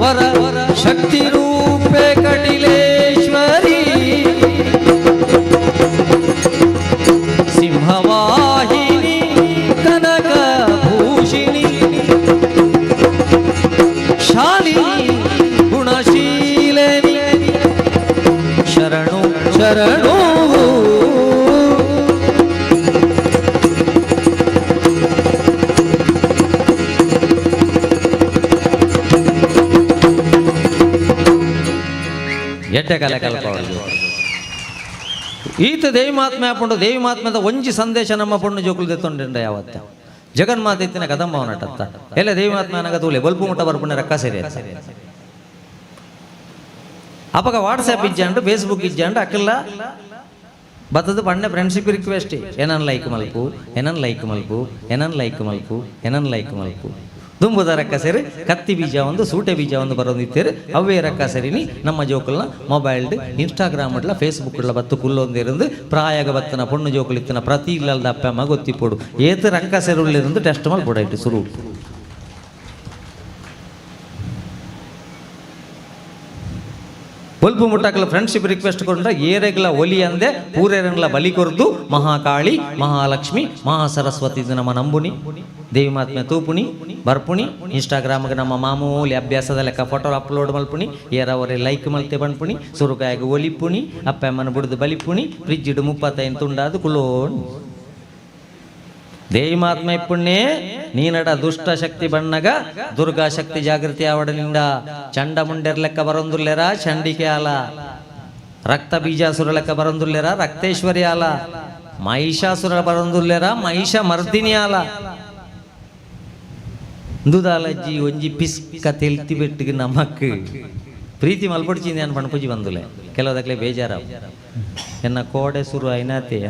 ವರ ಶಕ್ತಿ ರೂಪೆ ಕಟಿಲೇಶ್ವರಿ ಸಿಂಹವಾಹಿನಿ ಕನಕ ಭೂಷಿಣಿ ಶಾಲಿನಿ ಗುಣಶೀಲಿನಿ ಶರಣು ಶರಣು. ಎಡ್ಡೆ ಕಲೆ ಕಲ್ಪವಳು ಈತ ದೇವಿ ಮಹಾತ್ಮೆ ಆಪುಂಡು. ದೇವಿ ಮಹಾತ್ಮೆದ ಒಂಜಿ ಸಂದೇಶ ನಮ್ಮ ಪೊಣ್ಣು ಜೋಕುಲು ದೆತ್ತೊಂಡ ಯಾವತ್ತ ಜಗನ್ಮಾತೆ ಇತ್ತಿನ ಕದಂಬ ನಟತ್ತ ಎಲ್ಲ ದೇವಿ ಮಹಾತ್ಮೆ ಅನಗ ತೂಲೆ ಬಲ್ಪು ಮುಟ್ಟ ಬರ್ಪುಂಡೆ ರಕ್ಕ ಸೇರಿ ಅಪಗ ವಾಟ್ಸ್ಆ್ಯಪ್ ಇಜ್ಜಾಂಡು ಫೇಸ್ಬುಕ್ ಇಜ್ಜಾಂಡು ಅಕ್ಕೆಲ್ಲ ಬತ್ತದ ಪಣ್ಣೆ ಫ್ರೆಂಡ್ಶಿಪ್ ರಿಕ್ವೆಸ್ಟ್ ಏನನ್ ಲೈಕ್ ಮಲ್ಪು ಏನನ್ ಲೈಕ್ ಮಲ್ಪು ಏನನ್ ಲೈಕ್ ಮಲ್ಪು ಏನನ್ ಲೈಕ್ ಮಲ್ಪು. ದುಂಬುದ ರಕ್ಕಸೆರು ಕತ್ತಿ ಬೀಜ ಒಂದು ಸೂಟೆ ಬೀಜ ಒಂದು ಬರೋದಿತ್ತೇರು ಅವೇ ರಕ್ಕಸರಿನಿ ನಮ್ಮ ಜೋಕುಲ್ನ ಮೊಬೈಲ್ಡ್ ಇನ್ಸ್ಟಾಗ್ರಾಮ್ ಇಡ್ಲ ಫೇಸ್ಬುಕ್ ಇಡ್ಲ ಬತ್ತು ಕುಲ್ಲೊಂದಿருந்து ಪ್ರಾಯಗ ಬತ್ತನ ಪೊಣ್ಣು ಜೋಕುಲಿತ್ತನ ಪ್ರತಿ ಇಲ್ಲದ ಅಪ್ಪ ಅಮ್ಮ ಗೊತ್ತಿಪ್ಪೋಡು ಏತು ರಕ್ಕಸೆರುಳ್ಳಿருந்து ಟೆಸ್ಟ್ ಮಲ್ಪೊಡೈಟ್ ಸುರು. ಬೊಲ್ಪು ಮುಟ್ಟಾಕಲ ಫ್ರೆಂಡ್ಶಿಪ್ ರಿಕ್ವೆಸ್ಟ್ ಕೊಂಡ್ರೆ ಏರೆಗ್ಲ ಒಲಿ ಅಂದೆ ಪೂರೇರಂಗ್ಲ ಬಲಿ ಕೊರ್ದು ಮಹಾಕಾಳಿ ಮಹಾಲಕ್ಷ್ಮಿ ಮಹಾಸರಸ್ವತಿ ಇದು ನಮ್ಮ ನಂಬುನಿ ದೇವಿ ಮಾತ್ಮೆ ತೂಪುಣಿ ಬರ್ಪುಣಿ ಇನ್ಸ್ಟಾಗ್ರಾಮ್ಗೆ ನಮ್ಮ ಮಾಮೂಲಿ ಅಭ್ಯಾಸದ ಲೆಕ್ಕ ಫೋಟೋ ಅಪ್ಲೋಡ್ ಮಲ್ಪುಣಿ ಏರವರೆ ಲೈಕ್ ಮಲ್ತೆ ಬಣ್ಪುಣಿ ಸುರುಕಾಯಾಗ ಒಲಿಪುಣಿ ಅಪ್ಪ ಅಮ್ಮನ ಬುಡ್ದು ಬಲಿಪುಣಿ ಫ್ರಿಜ್ ಇಡು 35 ತುಂಡಾದು ಕುಲೋಣ್ ದೇವಿ ಮಾತ್ಮೆ ಪುಣ್ಯೆ ನೀನಡ ದುಷ್ಟ ಶಕ್ತಿ ಬಣ್ಣಗ ದುರ್ಗಾ ಶಕ್ತಿ ಜಾಗೃತಿ ಆವಡನಿಂದ ಚಂಡ ಮುಂಡೆರ್ ಲೆಕ್ಕ ಬರೊಂದುಲ್ಲೆರ ಚಂಡಿಕೆ ಆಲ ರಕ್ತ ಬೀಜಾಸುರ ಲೆಕ್ಕ ಬರೊಂದುಲ್ಲೆರ ರಕ್ತೇಶ್ವರಿ ಆಲ ಮಹಿಷಾಸುರ ಬರೊಂದುಲ್ಲೆರ ಮಹಿಷ ಮರ್ದಿನಿ ಆಲ ದುದಾಲಜ್ಜಿ ಒಂಜಿ ಪಿಸ್ಕ ತೆಲ್ತಿ ಬೆಟ್ಟಿಗೆ ನಮಕ್ ಪ್ರೀತಿ ಮಲ್ಪೊಡ್ಚಿಂದೆ ಅನ್ ಪಣಪುಜಿ ಬಂದುಲೆ ಕೆಲವದಕ್ಲೆ ಬೇಜಾರ ಎನ್ನ ಕೋಡೆ ಸುರು ಐನಾತೆಯ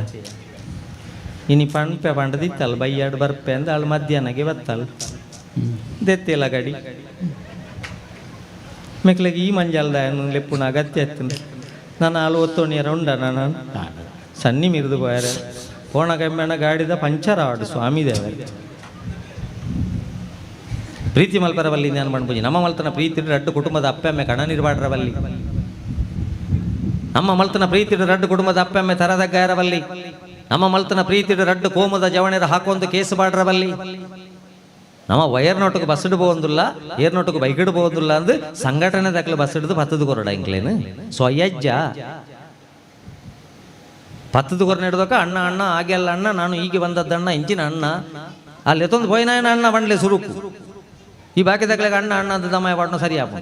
ಇನಿ ಪಣ್ಪೆ ಪಂಡದಿತ್ತಲ್ಲ ಬೈಯಾಡು ಬರ್ಪೆ ಅಂದ ಅವಳು ಮಧ್ಯಾಹ್ನಗೆ ಬತ್ತಲ್ ದೆತ್ತಿಲ್ಲ ಗಡಿ ಮೆಕ್ಲೆಗೆ ಈ ಮಂಜಾಲ್ದ ಲೆಪ್ಪುನ ಅಗತ್ಯ ಎತ್ತನು ನಾನು ಆಳು ಒತ್ತೋಣಿಯರ ಉಂಡ ನಾನು ಸನ್ನಿ ಮಿರಿದು ಪೋಯರೆ ಕೋಣ ಕೆಮ್ಮಣ್ಣ ಗಾಡಿದ ಪಂಚರ್ ಆಡು ಸ್ವಾಮಿ ದೇವರೇ ಪ್ರೀತಿ ಮಲ್ಪರವಲ್ಲಿ ನಾನು ಪಂಪುಜಿ ನಮ್ಮ ಮಲ್ತನ ಪ್ರೀತಿ ರಡ್ಡು ಕುಟುಂಬದ ಅಪ್ಪೆಮ್ಮೆ ಕಣ ನಿರ್ಬಾಡ್ರವಲ್ಲಿ ನಮ್ಮ ಮಲ್ತನ ಪ್ರೀತಿ ರಡ್ಡು ಕುಟುಂಬದ ಅಪ್ಪೆಮ್ಮೆ ತರದಗ್ಗಾರವಲ್ಲಿ ನಮ್ಮ ಮಲ್ತನ ಪ್ರೀತಿ ರಡ್ಡು ಕೋಮದ ಜವಣೆರ ಹಾಕೊಂದು ಕೇಸು ಬಾಡ್ರವಲ್ಲಿ ನಮ್ಮ ವಯರ್ ನೋಟಕ್ಕೆ ಬಸ್ ಇಡ್ಬೋಂದಿಲ್ಲ ಏರ್ ನೋಟಕ್ಕೆ ಬೈಕ್ ಇಡ್ಬೋದಿಲ್ಲ ಅಂದು ಸಂಘಟನೆ ದಾಖಲೆ ಬಸ್ ಹಿಡಿದು ಪತ್ತದ ಕೊರಡ ಇಂಕ್ಲೇನು ಸ್ವಯಜ್ಜ ಪತ್ತದ ಕೊರ ಹಿಡ್ದೋಕ ಅಣ್ಣ ಅಣ್ಣ ಹಾಗೆಲ್ಲ ಅಣ್ಣ ನಾನು ಹೀಗೆ ಬಂದದ್ದಣ್ಣ ಇಂಚಿನ ಅಣ್ಣ ಅಲ್ಲಿ ಎತ್ತೊಂದು ಪೋಯಿನಾಯನ ಅಣ್ಣ ಬಂಡ್ಲೆ ಸುರುಕು ಈ ಬಾಕಿ ದಾಖಲೆಗೆ ಅಣ್ಣ ಅಣ್ಣ ಅಂತ ದಮಾಯ ಪಾಡ್ನು ಸರಿಯಾಪ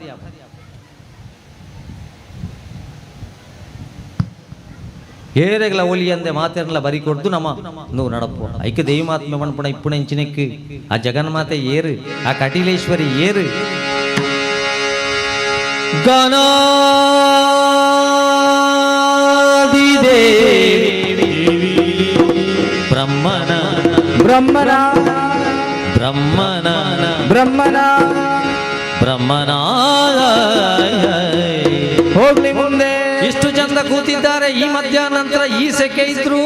ಏರೆಗ್ಲ ಒಲಿ ಅಂದೆ ಮಾತೆರ್ಲ ಬರಿ ಕೊಡ್ದು ನಮ್ಮ నువ్వు ನಡಪು ಐಕ್ಯ ದೇವಿ ಮಾತ್ಮೆ ಪಣಪುಣ ಇಪ್ಪುಣ ಇಂಚಿನೆಕ್ಕು ಆ ಜಗನ್ಮಾತೆ ಏರು ಆ ಕಟೀಲೇಶ್ವರಿ ಏರು ಗಣಾದಿದೇವಿ ಬ್ರಹ್ಮನ ಬ್ರಹ್ಮನ ಬ್ರಹ್ಮನ ಬ್ರಹ್ಮನ ಬ್ರಹ್ಮನ ಹೋಗ್ಲಿ ಮುಂದೆ. ಇಷ್ಟು ಚಂದ ಕೂತಿದ್ದಾರೆ ಈ ಮಧ್ಯಾಹ್ನ ನಂತರ ಈ ಸೆಕೆ ಇದ್ರು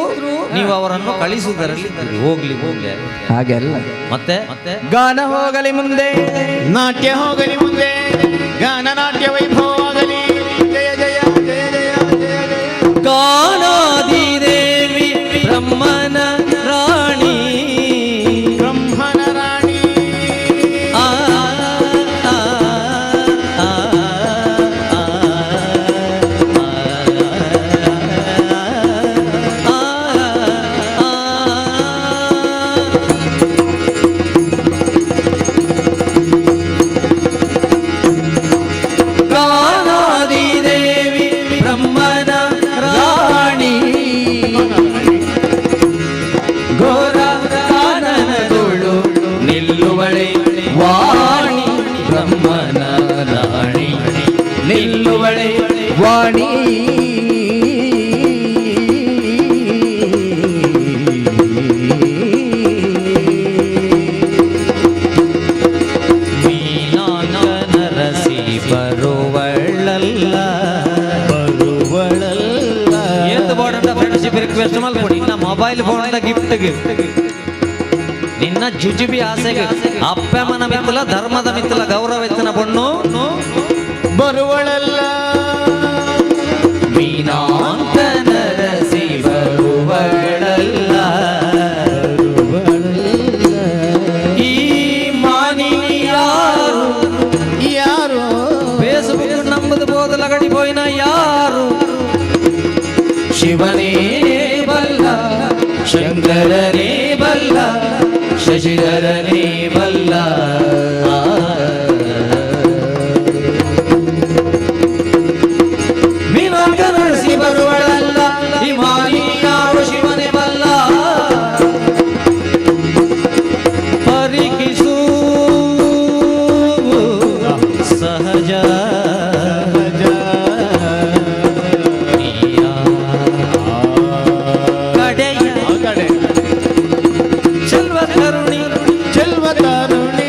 ನೀವು ಅವರನ್ನು ಕಳಿಸುವುದರಲ್ಲಿ ಇದ್ದೀರಿ. ಹೋಗ್ಲಿ ಹೋಗ್ಲಿ ಹಾಗೆಲ್ಲ ಮತ್ತೆ ಮತ್ತೆ ಗಾನ ಹೋಗಲಿ ಮುಂದೆ, ನಾಟ್ಯ ಹೋಗಲಿ ಮುಂದೆ, ಗಾನ ನಾಟ್ಯ ವೈಭವವಾಗಲಿ. ಜಯ ಜಯ ಜಯ ಜಯ ಜಯ ಜಯ. ಗಾನಾದಿದೇವಿ ಬ್ರಹ್ಮನ ರಾಣಿ ಬ್ರಹ್ಮನ ರಾಣಿ ಆ, ಆ, ಆ, ಆ, ಆ, ಗಾನಾದಿದೇವಿ ಬ್ರಹ್ಮನ ರಾಣಿ ಘೋರ ಕಾನನದೊಳು ನಿಲ್ಲುವಳೆ ವಾಣಿ ಬ್ರಹ್ಮನ ರಾಣಿ ನಿಲ್ಲುವಳೆ ವಾಣಿ. ಮೀನಾಂಗನರಸಿ ಬರುವಳಲ್ಲ ಬರುವಳಲ್ಲ ಏತ್ ಬೋರ್ಡ್ ಫ್ರೆಂಡ್ಶಿಪ್ ರಿಕ್ವೆಸ್ಟ್ ಮಲ್ಪೊಡಿ ನಿನ್ನ ಮೊಬೈಲ್ ಫೋನ್ ಗಿಫ್ಟ್ ನಿನ್ನ ಜುಜುಬಿ ಆಸೆಗೆ ಅಪ್ಪಮ್ಮನ ಮಿತ್ತಲ ಧರ್ಮದ ಮಿತ್ತಲ ಗೌರವ ಎತ್ತಿನ ಪೊಣ್ಣು ಬರುವಳಲ್ಲ ಮೀನಾಂಕನರಸಿ ಬರುವಳಲ್ಲ ಈ ಮಾನಿನಿ ಯಾರು ಯಾರು ಫೇಸ್ಬುಕ್ ನಂಬುದು ಬೋದಲಗಡಿ ಪೋಯಿನ ಯಾರು ಶಿವನೇ ಬಲ್ಲ ಶಂಕರನೇ ಬಲ್ಲ ಶಶಿಧರನೇ ಬಲ್ಲ ಮೀನಾಂಕನರಸಿ ಬರುವಳಲ್ಲ ಈ ಮಾನಿನಿ ಯಾರು ಶಿವನೇ ಬಲ್ಲ ಪರಿಕಿಸು ಸಹಜ ಕಡೆಯ ಕಡೆ ಚೆಲ್ವ ಕರುಣಿ ಚೆಲ್ವ ತರುಣಿ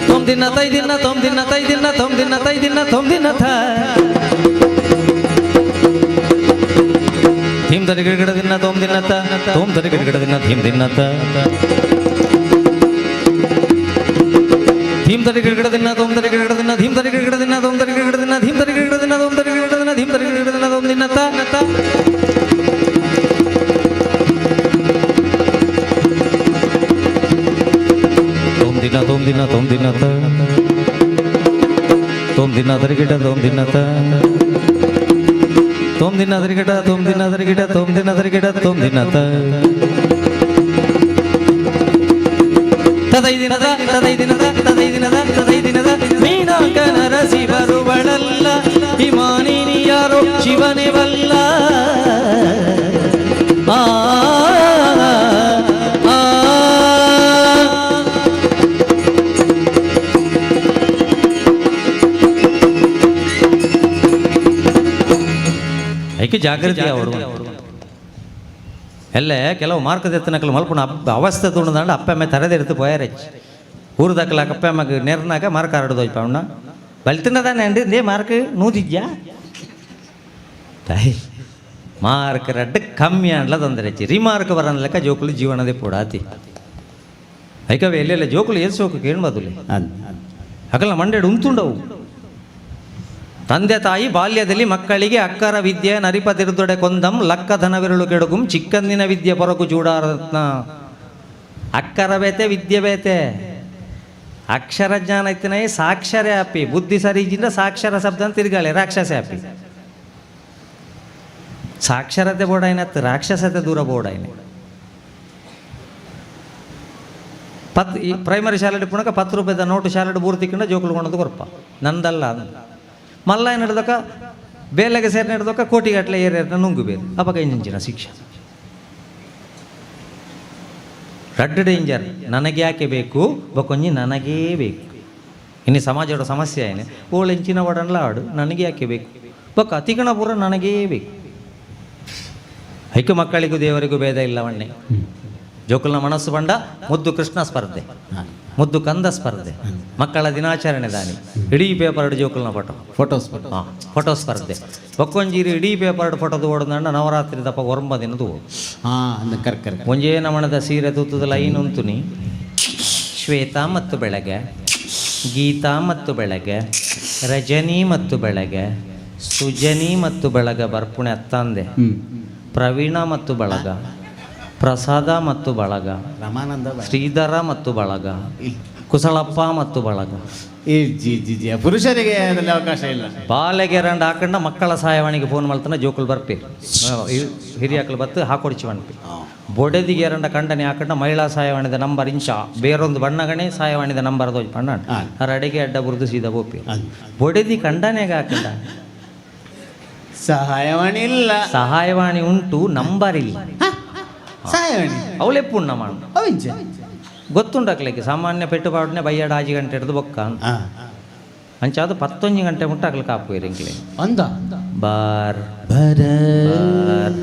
ತೋಮ್ ದಿನ ತೈ ದಿನ ತೋಮ್ ದಿನ ತೈ ದಿನ ತೋಮ್ ದಿನ ತೈ ದಿನ ತೋಮ್ ದಿನ ಥ ಧೀಮ್ ತರಿ ಗಿಡ ದಿನ ತೋಮ್ ದಿನ ತ ತೋಮ್ ತರಿ ಗಿಡ ದಿನ ಧೀಮ್ ದಿನ ತ ಧೀಮ್ ತರಿ ಗಿಡ ದಿನ ತೋಮ್ ತರಿ ಗಿಡ ದಿನ ಧೀಮ್ ತರಿ ಗಿಡ ದಿನ ತೋಮ್ ತರಿ ಗಿಡ ದಿನ ಧೀಮ್ ತರಿ ಗಿಡ ದಿನ ತೋಮ್ ತರಿ ಗಿಡ ದಿನ ಧೀಮ್ ತರಿ ಗಿಡ ದಿನ ತೋಮ್ ದಿನ ತ ತೋಮ್ ದಿನ ತೋಮ್ ದಿನ ತೋಮ್ ದಿನ ತ ತೋಮ್ ದಿನ ತರಿ ಗಿಡ ತೋಮ್ ದಿನ ತ ತೋಮ್ ದಿನ ತರಿ ಗಿಡ ತೋಮ್ ದಿನ ತರಿ ಗಿಡ ತೋಮ್ ದಿನ ತರಿ ಗಿಡ ತೋಮ್ ದಿನ ತ ತದೈ ದಿನದ ತದೈ ದಿನದ ತದೈ ದಿನದ ತದೈ ದಿನದ ಮೀನಾಕನರಸಿ ಬರುವಳಲ್ಲ ಹಿಮಾನಿನಿ ಯಾರೋ ಶಿವನೇ ಬಲ್ಲ ಆ ಆ ಐಕೆ ಜಾಗೃತಿ ಅವರು ಎಲ್ಲ ಕೆಲವು ಮಾರ್ಕ್ ದೆತ್ತನಕಲು ಮಲ್ಪುಣ ಅವಸ್ಥೆ ತುಣದಂಡ ಅಪ್ಪಮ್ಮೆ ತರದೆಡ್ತು ಪೋಯಾರೆಚ್ ಊರು ದಕ್ಕಲಾಕ ಅಪ್ಪಮ್ಮಗೆ ನೆರ್ನಾಗ ಮಾರ್ಕ್ ಆರಡ್ದೋಯ್ಪ ಅವಣ್ಣ ಬಲ್ತಿನದಾನೆ ಅಂడి they mark ನೂದಿದ್ಯಾ ತಾಯಿ ಮಾರ್ಕ್ ರಡ್ಡು ಕಮ್ಮಿ ಅಂಡ್ಲ ತೊಂದರೆ ರಿಮಾರ್ಕ್ ಬರನ್ ಲೆಕ್ಕ ಜೋಕುಲು ಜೀವನದೇ ಪೂಡಾತಿ ಐಕವೆ ಎಲ್ಲೆಲ್ಲ ಜೋಕುಲು ಏರ್ಸೋಕು ಕೇಳ್ಬದುಲೆ ಅಕಲ ಮಂಡೆಡು ಉಂತುಂಡವು. ತಂದೆ ತಾಯಿ ಬಾಲ್ಯದಲ್ಲಿ ಮಕ್ಕಳಿಗೆ ಅಕ್ಕರ ವಿದ್ಯೆ ನರಿಪ ತಿರುದೊಡೆ ಕೊಂದಂ ಲಕ್ಕ ಧನವಿರುಳು ಕೆಡುಗುಂ ಚಿಕ್ಕಂದಿನ ವಿದ್ಯೆ ಪೊರಕು ಚೂಡಾರತ್ನ. ಅಕ್ಕರ ಬೇತೆ ವಿದ್ಯೆ ಬೇತೆ. ಅಕ್ಷರ ಜ್ಞಾನ ಇತ್ತಿನ ಸಾಕ್ಷರೇ ಅಪ್ಪಿ ಬುದ್ಧಿ ಸರಿಜಿಂದ ಸಾಕ್ಷರ ಶಬ್ದ ಅಂತ ತಿರುಗಾಳೆ ರಾಕ್ಷಸೆ ಅಪ್ಪಿ. ಸಾಕ್ಷರತೆ ಬೋಡಾಯ್ನತ್ತು ರಾಕ್ಷಸತೆ ದೂರ ಬೋಡಾಯ್ನೆ. ಪತ್ ಈ ಪ್ರೈಮರಿ ಶಾಲೆಡ್ ಪುಣಕ 10 ರೂಪಾಯಿದ ನೋಟು ಶಾಲೆಡ್ ಬೂರು ತಿಕ್ಕಿಂಡ ಜೋಕುಲು ಕೊಣದು ಕೊರ್ಪ ನಂದಲ್ಲ ಅದು. ಮಲ್ಲ ಹಿಡ್ದಕ್ಕ ಬೇಲೆಗೆ ಸೇರಿ ಹಿಡ್ದಕ್ಕ ಕೋಟಿಗಟ್ಟಲೆ ಏರಿಯರ್ನ ನುಂಗು ಬೇರೆ ಅಪಕ ಇಂಚಿನ ಶಿಕ್ಷೆ ರಡ್ಡು ಡೇಂಜರ್. ನನಗೆ ಯಾಕೆ ಬೇಕು ಬೊಕೊಂಜಿ ನನಗೇ ಬೇಕು. ಇನ್ನು ಸಮಾಜದ ಸಮಸ್ಯೆ ಏನೇ ಓಳು ಎಂಚಿನ ಒಡನ್ಲ ಆಡು ನನಗೆ ಯಾಕೆ ಬೇಕು ಬೊಕ್ಕ ಅತಿಗಣ ಪೂರ ನನಗೇ ಬೇಕು. ಐಕು ಮಕ್ಕಳಿಗೂ ದೇವರಿಗೂ ಭೇದ ಇಲ್ಲವಣ್ಣೆ. ಜೋಕುಲ್ನ ಮನಸ್ಸು ಬಂಡ ಮುದ್ದು ಕೃಷ್ಣ ಸ್ಪರ್ಧೆ, ಮುದ್ದು ಕಂದ ಸ್ಪರ್ಧೆ, ಮಕ್ಕಳ ದಿನಾಚರಣೆ ದಾನಿ ಇಡೀ ಪೇಪರ್ ಜೋಕುಲ್ನ ಫೋಟೋ ಫೋಟೋ ಹಾಂ ಫೋಟೋ ಸ್ಪರ್ಧೆ. ಒಕ್ಕೊಂಜೀರಿ ಇಡೀ ಪೇಪರ್ ಫೋಟೋ ಓಡೋದಂಡ ನವರಾತ್ರಿ ದಪ್ಪ ಒರಂಬ ದಿನದು ಹಾಂ ಕರ್ ಕರ್ ಒಂಜೇ ನಮಣದ ಸೀರೆ ತೂತದ ಲೈನ್ ಉಂತುನಿ. ಶ್ವೇತಾ ಮತ್ತು ಬೆಳಗ್ಗೆ, ಗೀತಾ ಮತ್ತು ಬೆಳಗ್ಗೆ, ರಜನಿ ಮತ್ತು ಬೆಳಗ್ಗೆ, ಸುಜನಿ ಮತ್ತು ಬೆಳಗ ಬರ್ಪುಣೆ ಅತ್ತಂದೆ, ಪ್ರವೀಣ ಮತ್ತು ಬಳಗ, ಪ್ರಸಾದ ಮತ್ತು ಬಳಗ, ರಮಾನಂದ, ಶ್ರೀಧರ ಮತ್ತು ಬಳಗ, ಕುಸಳಪ್ಪ ಮತ್ತು ಬಳಗ. ಈ ಜಿ ಜಿ ಜಿ ಪುರುಷರಿಗೆ ಅದರಲ್ಲಿ ಅವಕಾಶ ಇಲ್ಲ. ಬಾಲೆಗೆ ರಂಡು ಹಾಕೊಂಡ ಮಕ್ಕಳ ಸಹಾಯವಾಣಿಗೆ ಫೋನ್ ಮಾಡ್ತಾನೆ ಜೋಕುಲು ಬರ್ಪಿ ಹಿರಿಯಾಕಲು ಬತ್ತು ಹಾಕೊಡಿಚಿ ಮನ್ಪಿ. ಬೊಡೆದಿಗೆ ಎರಂಡ ಕಂಡನೆ ಹಾಕೊಂಡ ಮಹಿಳಾ ಸಹಾಯವಾಣಿದ ನಂಬರ್ ಇಂಚ ಬೇರೊಂದು ಬಣ್ಣಗಣೆ ಸಹಾಯವಾಣಿದ ನಂಬರ್ ದೋಜ್ ಪಣ್ಣ ಅಡಿಗೆ ಅಡ್ಡ ಬುರ್ದು ಸೀದಾ ಬೋಪಿ. ಬೊಡೆದಿ ಕಂಡನೆಗೆ ಹಾಕೊಂಡ ಸಹಾಯವಾಣಿ ಇಲ್ಲ, ಸಹಾಯವಾಣಿ ಉಂಟು ನಂಬರ್ ಇಲ್ಲ. ಸಹಾಯವಾಣಿ ಅವಳೇ ಪುಣ್ಯ ಮಾಡು ಗೊತ್ತುಂಡಾಕ್ಲಿಕ್ಕೆ ಸಾಮಾನ್ಯ ಪೆಟ್ಟುಪಾಡನೆ ಬೈಯಾಡ ಆಜಿ ಗಂಟೆ ಹಿಡಿದು ಬೊಕ್ಕ ಅಂಚಾದು 11 ಗಂಟೆ ಮುಟ್ಟ ಆಗ್ಲಿಕ್ಕೆ ಕಾಪು ಇಂಕ್ಲೆ ಅಂದ ಬಾರ್ ಬಾರ್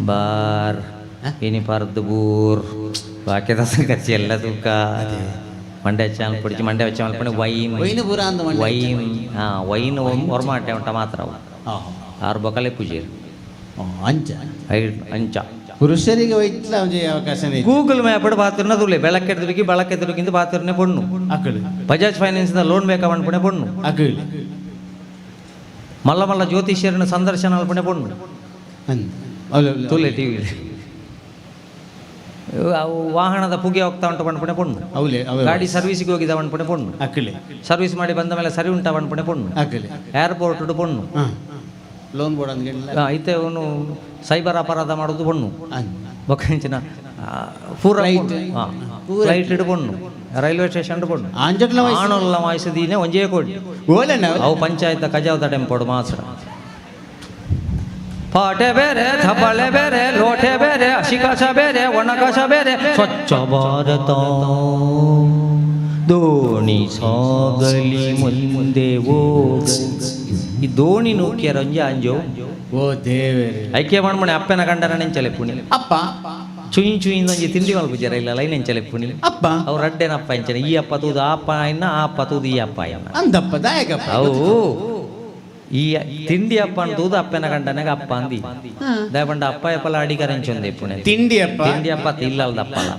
ಬಾರ್ ಇನಿ ಪರ್ದು ಬೂರ್ ಬಾಕಿದ ಖರ್ಚು ಎಲ್ಲ ತೂಕ ಮಂಡ್ಯ ಚಾನಲ್ ಪಡಿಚಿ ಮಂಡ್ಯ ಚಾನಲ್ ಪಣಿ ವೈನ್ ವೈನ್ ಪೂರ ಅಂದ ವೈನ್ ಹಾಂ ವೈನ್ ಒರ್ಮಾಟೆ ಉಂಟ ಮಾತ್ರ ಅವು ಆರು ಬೊಕಲೆ ಪೂಜೆ ಅಂಚ ಅಂಚ ಪುರುಷರಿಗೆ ವೈಟ್ಲ ಅವಕಾಶ. ಗೂಗಲ್ ಮ್ಯಾಪ್ ಬಾತಿರ್ನ ತುಲೆ ಬೆಳಕೆದ್ರಿಗೆ ಬೆಳಕೆದ್ರಿಗಿಂತ ಬಾತಿರ್ನೆ ಪೊಣ್ಣು. ಬಜಾಜ್ ಫೈನಾನ್ಸ್ ಲೋನ್ ಬೇಕಾ ಪುಣೆ ಪೊಣ್ಣು. ಮಲ್ಲ ಮಲ್ಲ ಜ್ಯೋತಿಷ್ಯರನ್ನ ಸಂದರ್ಶನ ಅಲ್ಪಣೆ ಪೊಣ್ಣು ತುಲೆ ಟಿವಿ ಅವು ವಾಹನದ ಪುಗೆ ಹೋಗ್ತಾ ಉಂಟು ಪಣಪುಣೆ ಪೊಣ್ಣು. ಗಾಡಿ ಸರ್ವಿಸ್ಗೆ ಹೋಗಿದ್ದ ಪಣಪುಣೆ ಪೊಣ್ಣು. ಸರ್ವಿಸ್ ಮಾಡಿ ಬಂದ ಮೇಲೆ ಸರಿ ಉಂಟಾ ಪಣಪುಣೆ ಪೊಣ್ಣು. ಏರ್ಪೋರ್ಟ್ ಪೊಣ್ಣು. ಲೋನ್ ಬೋರ್ಡ್ ಐತೆ ಅವನು ಸೈಬರ್ ಅಪರಾಧ ಮಾಡೋದು ಪೊಣ್ಣು. ಬೊಕ್ಕಂಚಿನ ಪೂರ ಫ್ಲೈಟ್ ಇಡು ಪೊಣ್ಣು, ರೈಲ್ವೆ ಸ್ಟೇಷನ್ ಪೊಣ್ಣು. ಆಣೊಲ್ಲ ವಾಯಿಸದೀನೆ ಒಂಜೇ ಕೋಡಿ ಅವು ಪಂಚಾಯತ್ ಕಜಾವ್ ತಡೆಂಪೋಡು ಮಾತ್ರ. ಪಾಟೆ ಬೇರೆ, ಥಬಳೆ ಬೇರೆ, ಲೋಟೆ ಬೇರೆ, ಹಸಿಕಸ ಬೇರೆ, ಒಣಕಸ ಬೇರೆ. ಸ್ವಚ್ಛ ಭಾರತ ದೋಣಿ ಸಾಗಲಿ ಮುಂದೆ ಹೋಗ. ಈ ದೋಣಿ ನೂಕಿಯರ ಒಂಜಿ ಅಂಜೋ ಓ ದೇವರೇ ಐಕ್ಯ ಮಾಡ್ಮಣೆ ಅಪ್ಪನ ಗಂಡನ ನೆಂಚಲೆ ಪುಣಿ ಅಪ್ಪ ಚುಯಿ ಚುಯಿ ಒಂಜಿ ತಿಂಡಿ ಮಲ್ಪುಜಾರ ಇಲ್ಲ ಲೈನ್ ಎಂಚಲೆ ಪುಣಿ ಅಪ್ಪ ಅವು ರಡ್ಡೆನಪ್ಪ ಎಂಚನೆ ಈ ಅಪ್ಪ ತೂದು ಆ ಅಪ್ಪ ಆಯ್ನ, ಆ ಅಪ್ಪ ತೂದು ಈ ಅಪ್ಪ ಆಯ್ನ. ಅಂದಪ್ಪ ದಾಯಕಪ್ಪ ಅವು ಈ ತಿಂಡಿ ಅಪ್ಪ ಅಂತ ಅಪ್ಪನ ಕಂಡನಾಗ ಅಪ್ಪ ಅಂದಿ ದಯಪಂಡ ಅಪ್ಪ ಎಪ್ಪಲ ಅಡಿಕರೆಂಚೊಂದೆ ಪುಣೆ ತಿಂಡಿ ಅಪ್ಪ ತಿಂಡಿ ಅಪ್ಪ ಇಲ್ಲಲ್ದಪ್ಪಲ್ಲ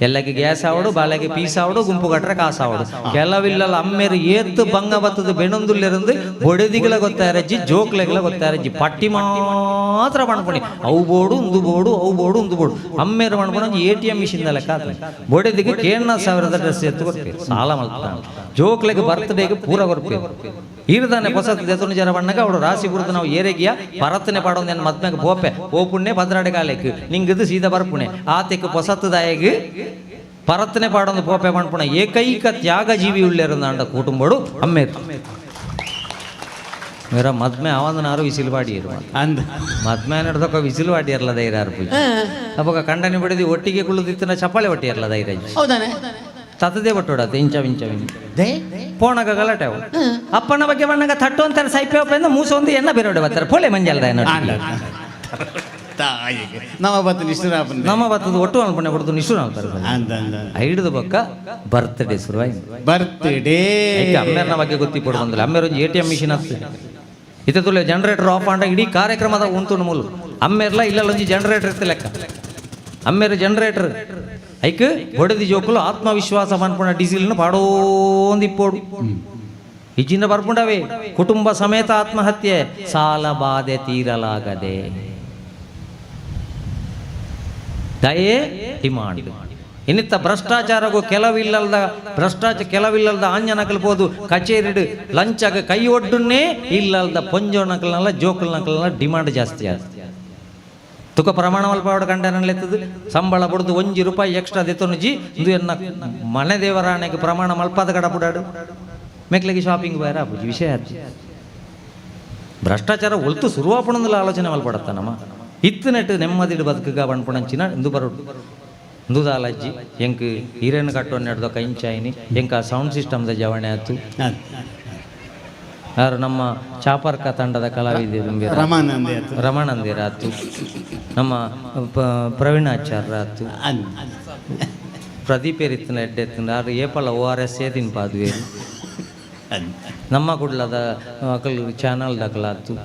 ಎಲ್ಲಕ್ಕೆ ಗ್ಯಾಸ್ ಆವಡು ಬಾಲೆಗೆ ಪೀಸ್ ಆವಡು ಗುಂಪು ಕಟ್ರೆ ಕಾಸು ಆವಡು ಕೆಲವಿಲ್ಲಲ್ಲ ಅಮ್ಮೇರು ಏತ್ತು ಬಂಗ ಬತ್ತದ ಬೆಣೊಂದುಲ್ಲಿರಂದು ಬೊಡೆದಿಗಳ ಗೊತ್ತಾರಜ್ಜಿ ಜೋಕ್ಲೆಗಳ ಗೊತ್ತಾರಜ್ಜಿ ಪಟ್ಟಿ ಮಾತ್ರ ಪಣ್ಪುಣಿ ಅವು ಬೋಡು ಉಂದು ಬೋಡು ಅವು ಬೋಡು ಉಂದು ಬೋಡು ಅಮ್ಮೇರು ಪಣ್ಪುಣ ATM machine ಲೆಕ್ಕ ಆತ ಬೊಡೆದಿಗೆ ಕೇಳ್ನ ಸಾವಿರದ ಡ್ರೆಸ್ ಎತ್ತು ಕೊರ್ಪೇರು ಸಾಲ ಮಲ್ತಾನ ಜೋಕ್ಲೆಗೆ ಬರ್ತ್ಡೇಗೆ ಪೂರ ಕೊರ್ಪೇರು ಈರ್ದಾನೆ ಹೊಸತು ದೆತುನ ಜರ ಬಣ್ಣಗ ಅವಳು ರಾಶಿ ಬುರ್ದು ನಾವು ಏರೆಗಿಯ ಪರತ್ತನೆ ಪಾಡೊಂದು ನನ್ನ ಮದ್ಮೆಗೆ ಬೋಪೆ ಪೋಪುಣ್ಣೆ ಪದ್ರಾಡೆ ಕಾಲೆಕ್ ನಿಂಗಿದು ಸೀದಾ ಬರ್ಪುಣೆ ಆತೆಕ್ ಹೊಸತದಾಯಗ್ ಪರತ್ತನೆ ಪಾಡೊಂದು ಪೋಪೆ ಪಣ್ಪುಣ ಏಕೈಕ ತ್ಯಾಗ ಜೀವಿ ಉಳ್ಳೆರಂದಾಂಡ ಕುಟುಂಬಡು ಅಮ್ಮೇರು ಮೇರ ಮದ್ಮೆ ಅವಂದನಾರು ವಿಸಿಲ್ ಬಾಡಿಯರು ಅಂದ ಮದ್ಮೆ ನಡೆದಕ್ಕ ವಿಸಿಲ್ ಬಾಡಿಯರ್ಲ ಧೈರ್ಯ ಅರ್ಪು ಅವಾಗ ಕಂಡನಿ ಬಿಡದಿ ಒಟ್ಟಿಗೆ ಕುಳ್ಳುದಿತ್ತಿನ ಚಪ್ಪಾಳೆ ಒಟ್ಟಿಯರ್ಲ ಧೈರ್ಯ ಹೌದಾನೆ ತತದೇ ಬಟ್ಟೋಡತ್ತೆ ಇಂಚ ಇಂಚ ಪೋಣಗ ಗಲಾಟೆ ಅವು ಅಪ್ಪನ ಬಗ್ಗೆ ಬಣ್ಣಗ ತಟ್ಟು ಅಂತಾರೆ ಸೈಪೆ ಒಪ್ಪ ಮೂಸೊಂದು ಎನ್ನ ಬೇರೆ ಬರ್ತಾರೆ ಪೋಲೆ ಮಂಜಲ್ದ ತಾಯಿಗೆ ನಮ್ಮ ಬತ್ತು ನಿಷ್ಠುರ ನಮ್ಮ ಬತ್ತದ ಒಟ್ಟು ಅನ್ಪಣೆ ಕೊಡ್ತು ನಿಷ್ಠುರ ಅಂತಾರೆ ಅಂದ ಅಂದ ಐಡ್ದು ಬಕ್ಕ ಬರ್ತ್ಡೇ ಶುರುವಾಯ್ತು ಬರ್ತ್ಡೇ ಅಮ್ಮೇರ್ನ ಬಗ್ಗೆ ಗೊತ್ತಿಪಡು ಬಂದಿಲ್ಲ ಅಮ್ಮೇರ ಒಂಜಿ ATM machine ಹತ್ತು ಇತ್ತೆ ತುಲೆ ಜನರೇಟರ್ ಆಫ್ ಆಂಡ ಇಡೀ ಕಾರ್ಯಕ್ರಮದ ಉಂಟು ಮೂಲು ಅಮ್ಮೇರ್ಲ ಇಲ್ಲ ಒಂಜಿ ಜನರೇಟರ್ ಇತ್ತು ಲೆಕ್ಕ ಅಮ್ಮೇರು ಜನರೇಟರ್ ಐಕ್ ಬಡದಿ ಜೋಕುಲು ಆತ್ಮವಿಶ್ವಾಸ ಪನ್ಪುಣ ಡೀಸೆಲ್ನು ಪಾಡೋಂದಿಪ್ಪೋಡು ಇಜ್ಜಿಂದ ಬರ್ಪುಂಡವೇ ಕುಟುಂಬ ಸಮೇತ ಆತ್ಮಹತ್ಯೆ ಸಾಲ ಬಾಧೆ ತೀರಲಾಗದೆ ದಯೆ ಡಿಮಾಂಡ್ ಇನ್ನಿತ್ತ ಭ್ರಷ್ಟಾಚಾರಗೂ ಕೆಲವಿಲ್ಲಲ್ದ ಭ್ರಷ್ಟಾಚಾರ ಕೆಲವಿಲ್ಲಲ್ದ ಆಂಜನಕಲ್ಬೋದು ಕಚೇರಿಡು ಲಂಚಗ ಕೈ ಒಡ್ಡುನ್ನೇ ಇಲ್ಲಲ್ದ ಪೊಂಜೋ ನಕಲ್ನಲ್ಲ ಜೋಕಲ್ ನಕಲ್ನಲ್ಲ ಡಿಮಾಂಡ್ ಜಾಸ್ತಿ ಆಯ್ತು ತುಕ ಪ್ರಮಾಣ ಮಲ್ಪಾವಡ ಕಂಡನಲ್ಲೆತ್ತದು ಸಂಬಳ ಬಡ್ದು 1 ರೂಪಾಯಿ ಎಕ್ಸ್ಟ್ರಾ ದೆತ್ತೊನುಜಿ ಇಂದು ಎನ್ನ ಮನೆ ದೇವರಾಣೆಗೆ ಪ್ರಮಾಣ ಮಲ್ಪಾದ ಕಡಪುಡಾಡು ಮೆಕ್ಲೆಗೆ ಶಾಪಿಂಗ್ ಬೇರೆ ಆಪುಜಿ ವಿಷಯ ಆಯ್ತು ಭ್ರಷ್ಟಾಚಾರ ಒಲ್ತು ಶುರುವಾಪಣಂದಲ ಆಲೋಚನೆ ಮಲ್ಪಡತ್ತ ನಮ್ಮ ಇತ್ತು ನೆಟ್ಟು ನೆಮ್ಮದಿಡು ಬದುಕುಗ ಬಣ್ಪುಣಂಚಿನ ಇಂದು ಬರೋಡು ಇಂದುದಾಲಜ್ಜಿ ಎಂಕ್ ಹಿರೇನು ಕಟ್ಟೋ ನೆಡ್ದೊಕ್ಕ ಇಂಚಾಯಿನಿ ಎಂಕ ಸೌಂಡ್ ಸಿಸ್ಟಮ್ದ ಜವಣೆ ಆಯ್ತು ಯಾರು ನಮ್ಮ ಚಾಪರ್ಕ ತಂಡದ ಕಲಾವಿದರು ರಮಾನಂದಿ ಆತು. ರಮಾನಂದಿರಾತು ನಮ್ಮ ಪ್ರವೀಣಾಚಾರ್ಯರಾತು ಪ್ರದೀಪ್ ಎರಿತ್ತಿನ ಎಡ್ಡೆ ಎತ್ತಿನ ಆರು ಏಪಲ ORS ಏ ತಿನ್ಪಾದುವೇರು ನಮ್ಮ ಕುಡ್ಲದ ಅಕಲ್ ಚಾನಲ್ ದಕಲಾತು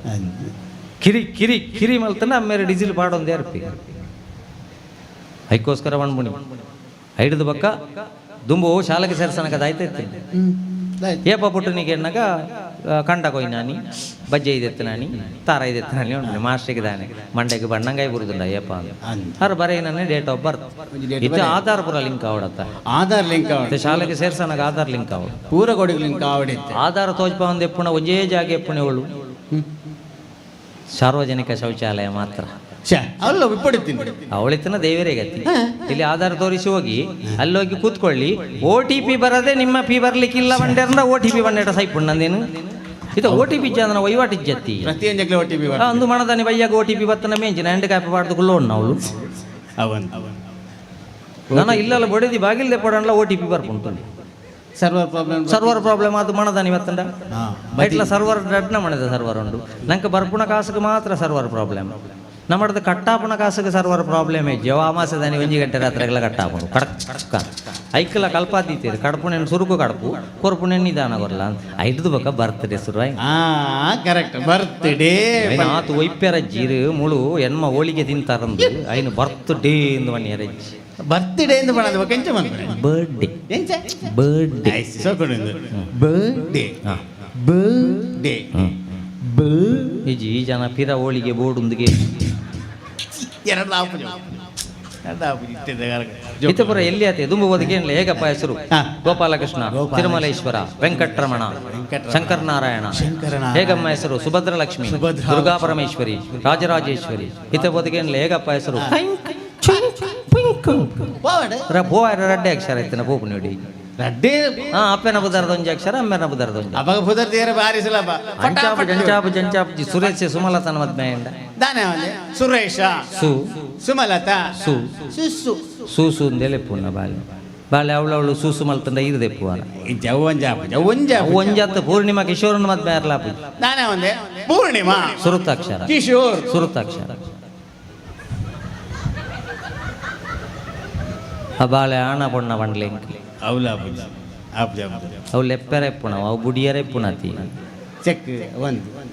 ಕಿರಿ ಕಿರಿ ಕಿರಿ ಮಲ್ತನ ಅಮ್ಮೇರೆ ಡೀಸೆಲ್ ಪಾಡೊಂದು ಅರ್ಪಿ ಐಕ್ಕೋಸ್ಕರ ಬಣ್ಬುಣಿ ಐಡ್ದು ಬಕ್ಕ ದುಂಬು ಶಾಲೆಗೆ ಸೇರ್ಸನಕ ದಾಯ್ತೈತೆ ಏಪ ಪುಟ್ಟನಿಗೆ ಎನ್ನಾಗ ಕಂಡ ಕೊಯ್ ನಾನಿ ಬಜ್ಜೆ ಇದೆತ್ತು ನಾನಿ ತಾರ ಇದೆತ್ತು ನಾನಿ ಉಂಟು ಮಾಸ್ಟ್ರಿಗೆ ದಾನೆ ಮಂಡೆಗೆ ಬಣ್ಣಂಗಾಯಿ ಬರುದುಂಡ ಏಪ ಅಂತ ಬರೀ ನಾನೇ ಡೇಟ್ ಆಫ್ ಬರ್ತ್ ಇದು ಆಧಾರ್ ಪೂರ ಲಿಂಕ್ ಆವಡತ್ತ ಆಧಾರ್ ಲಿಂಕ್ ಆವಡ ಶಾಲೆಗೆ ಸೇರ್ಸನಾಗ ಆಧಾರ್ ಲಿಂಕ್ ಆವಡು ಪೂರ ಕೊಡಿಗೆ ಲಿಂಕ್ ಆವಡಿತ್ತೆ ಆಧಾರ ತೋಜ್ಪ ಒಂದು ಎಪ್ಪುಣ ಒಂಜೇ ಜಾಗ ಎಪ್ಪುಣೆವಳು ಸಾರ್ವಜನಿಕ ಶೌಚಾಲಯ ಮಾತ್ರ ಅಲ್ಲ ವಿಪಡಿತೀನಿ ಅವಳಿತನ ದೇವರೇ ಗತಿ ಇಲ್ಲಿ ಆಧಾರ ತೋರಿಸಿ ಹೋಗಿ ಅಲ್ಲೋಗಿ ಕೂತ್ಕೊಳ್ಳಿ OTP ಬರದೆ ನಿಮ್ಮ ಪಿ ಬರ್ಲಿಕ್ಕಿಲ್ಲ ಬಂಡೆರಂದ OTP ಬಂಡೇಟ ಸೈಪುಂಡು ನಂದೇನು ಇದು OTP ಇಜ್ಜಂದನ ವಹಿವಾಟು ಇಜ್ಜತ್ತಿ ಪ್ರತಿಯೊಂದು OTP ಅಂದು ಮಣದಾನಿ ಬಯ್ಯಾಗ OTP ಬತ್ತನ ಮೇಂಚಿನ ಎಂಡ್ ಕಾಪಿ ಪಾಡ್ದು ಲೋನ್ ಅವಳು ಅವನ್ ನಾನು ಇಲ್ಲಲ್ಲ ಬಡಿದಿ ಬಾಗಿಲ್ದೆ ಪಡಂಡ್ಲ OTP ಬರ್ಪುಂಟು ಸರ್ವರ್ ಪ್ರಾಬ್ಲಮ್ ಸರ್ವರ್ problem ಅದು ಮಣದಾನಿ ಬತ್ತಂಡ ಬೈಟ್ಲ ಸರ್ವರ್ ಡಡ್ನ ಮಣದ ಸರ್ವರ್ ಉಂಡು ನಂಗೆ ಬರ್ಪುಣ ಕಾಸುಗೆ ಮಾತ್ರ ಸರ್ವರ್ ಪ್ರಾಬ್ಲಮ್ ನಮ್ಮದು ಕಟ್ಟಾಪುಣ ಕಾಸುಗೆ ಸರ್ವರ್ ಪ್ರಾಬ್ಲಮ್ ಇಜ್ಜೆ ಅಮಾಸದಾನಿ 1 ಗಂಟೆ ರಾತ್ರಿಗೆಲ್ಲ ಕಟ್ಟಾಪುಣು ಕಡಕ್ ಕಡಕ ಐಕಲ ಕಲ್ಪಾತೀತೀರಿ ಕಡಪುಣೆನ್ ಸುರುಕು ಕಡಪು ಕೊರ್ಪುಣೆನ್ ನಿಧಾನ ಕೊರ್ಲ ಐದು ಬಕ್ಕ ಬರ್ತ್ಡೇ ಶುರುವಾಯ್ ಕರೆಕ್ಟ್ ಬರ್ತ್ಡೇ ಆತು ಒಯ್ಪೆರಜ್ಜಿ ಮುಳು ಎನ್ಮ ಹೋಳಿಗೆ ತಿಂತಾರಂದು ಐನು ಬರ್ತ್ಡೇ ಎಂದು ಮನ್ಯರಜ್ಜಿ ಬರ್ತ್ಡೇ ಎಂದು ಬಣ್ಣದ ಬಕ್ಕ ಎಂಚ ಮನ್ಪುಣೆ ಬರ್ಡೇ ಎಂಚ ಬರ್ಡೇ ಸೋಕೊಡು ಬರ್ಡೇ ಬರ್ಡೇ ಇಜ್ಜಿ ಈ ಜನ ಪಿರ ಹೋಳಿಗೆ ಬೋರ್ಡುಂದಿಗೆ ಎರಡು ಆಪುಜಿ ಎರಡು ಆಪುಜಿ ಇತ್ತಪುರ ಎಲ್ಲಿ ಆತೆ ದುಂಬು ಬದುಕೇನಿಲ್ಲ ಹೇಗಪ್ಪ ಹೆಸರು ಗೋಪಾಲಕೃಷ್ಣ ತಿರುಮಲೇಶ್ವರ ವೆಂಕಟರಮಣ ಶಂಕರನಾರಾಯಣ ಹೇಗಮ್ಮ ಹೆಸರು ಸುಭದ್ರಲಕ್ಷ್ಮಿ ದುರ್ಗಾ ಪರಮೇಶ್ವರಿ ರಾಜರಾಜೇಶ್ವರಿ ಇತ್ತ ಬದುಕೇನಿಲ್ಲ ಹೇಗಪ್ಪ ಹೆಸರು ರಡ್ಡೆ ಅಕ್ಷರ ಇತ್ತಿನ ಪೋಪು ನೋಡಿ ರಡ್ಡೆ ಅಪ್ಪನ ಬುದಾರದ ಒಂಜಿ ಅಕ್ಷರ ಅಮ್ಮೆನ ಬುದಾರದ ಒಂಜಿ ಅವಾಗ ಬುದರ್ ದೇರ ಬಾರಿ ಸುಲಭ ಅಂಚಾಪು ಜಂಚಾಪು ಜಂಚಾಪು ಸುರೇಶ ಸುಮಲತನ ಮದ್ಮೆ ದಾನೆ ಸುರೇಶ ಸು ಸುಮಲತಾ ಸು ಸುಸು ಸೂಸು ಅಂದೇಲೆ ಪುಣ್ಣ ಬಾಲೆ ಬಾಲೆ ಅವಳು ಸೂಸು ಮಲ್ತಂಡ ಇರದೆಪ್ಪು ಒಂಜಾತ್ ಪೂರ್ಣಿಮಾ ಕಿಶೋರನ ಮದ್ಮೆ ಅರ್ಲಾಪು ದಾನೆ ಒಂದೇ ಪೂರ್ಣಿಮಾ ಸುರುತಾಕ್ಷರ ಕಿಶೋರ್ ಸುರುತಾಕ್ಷರ ಆ ಬಾಳೆ ಆಣ ಪೊಣ್ಣ ಪಂಡ್ಲೆ. ಅವಲ ಆಪುಜಿ. ಅವು ಲೆಪ್ಪೆರೆ ಇಪ್ಪುಣ, ಅವು ಬುಡಿಯರೆ ಇಪ್ಪುಣತಿ. ಚೆಕ್ ಒಂದು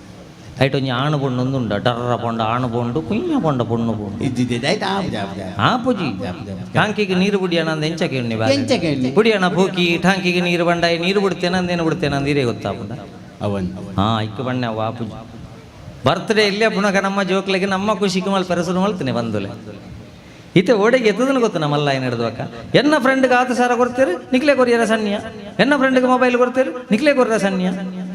ಐಟ್ ಒಂಜಿ ಆಣು ಪೊಣ್ಣು ಉಂಡ ಡರ್ರ ಪೊಂಡ ಆಣು ಪೊಂಡು ಕುಯ್ಯ ಪೊಂಡ ಪೊಣ್ಣು ಪೊಂಡು. ಇದ್ದಿದ್ದೆ ಆಯ್ತು. ಆಪುಜಿ ಆಪುಜಿ. ಆಪುಜಿ. ಟಾಂಕಿಗೆ ನೀರು ಬುಡಿಯಣ ಅಂದ ಎಂಚ ಕೇಳಿ? ಎಂಚ ಕೇಳಿ? ಬುಡಿಯಣ ಪೂಕಿ ಟಾಂಕಿಗೆ ನೀರು ಬಂಡಾಯಿ ನೀರು ಬಿಡ್ತೇನೆ ಅಂದೇನು ಬಿಡ್ತೇನೆ ಅಂದಿರೇ ಗೊತ್ತಾಪುಂಡ. ಅವನ್ ಹಾ ಇಕ್ಕ ಬಣ್ಣ ಅವು ಆಪುಜಿ. ಬರ್ತ್ಡೇ ಇಲ್ಲೇ ಪುನಃ ನಮ್ಮ ಜೋಕ್ಲಿಗೆ ನಮ್ಮ ಖುಷಿಗೆ ಮಲ್ ಪೆರಸುರು ಮಲ್ತನೆ ಬಂದುಲೆ. ಇತ್ತೆ ಓಡೆಗೆ ಎತ್ತದನ್ನು ಗೊತ್ತು ನಮ್ಮಲ್ಲ ಏನು ಹಿಡಿದ್ವಕ್ಕ. ಎನ್ನ ಫ್ರೆಂಡ್ಗೆ ಆತು ಸಾರ ಕೊಡ್ತೀರಿ, ನಿಕ್ಲೆ ಕೊರಿಯರ ಸನ್ಯ. ಎನ್ನ ಫ್ರೆಂಡ್ಗೆ ಮೊಬೈಲ್ ಕೊಡ್ತೀರಿ, ನಿಕ್ಲೆ ಕೊರ್ರ ಸನ್ಯ.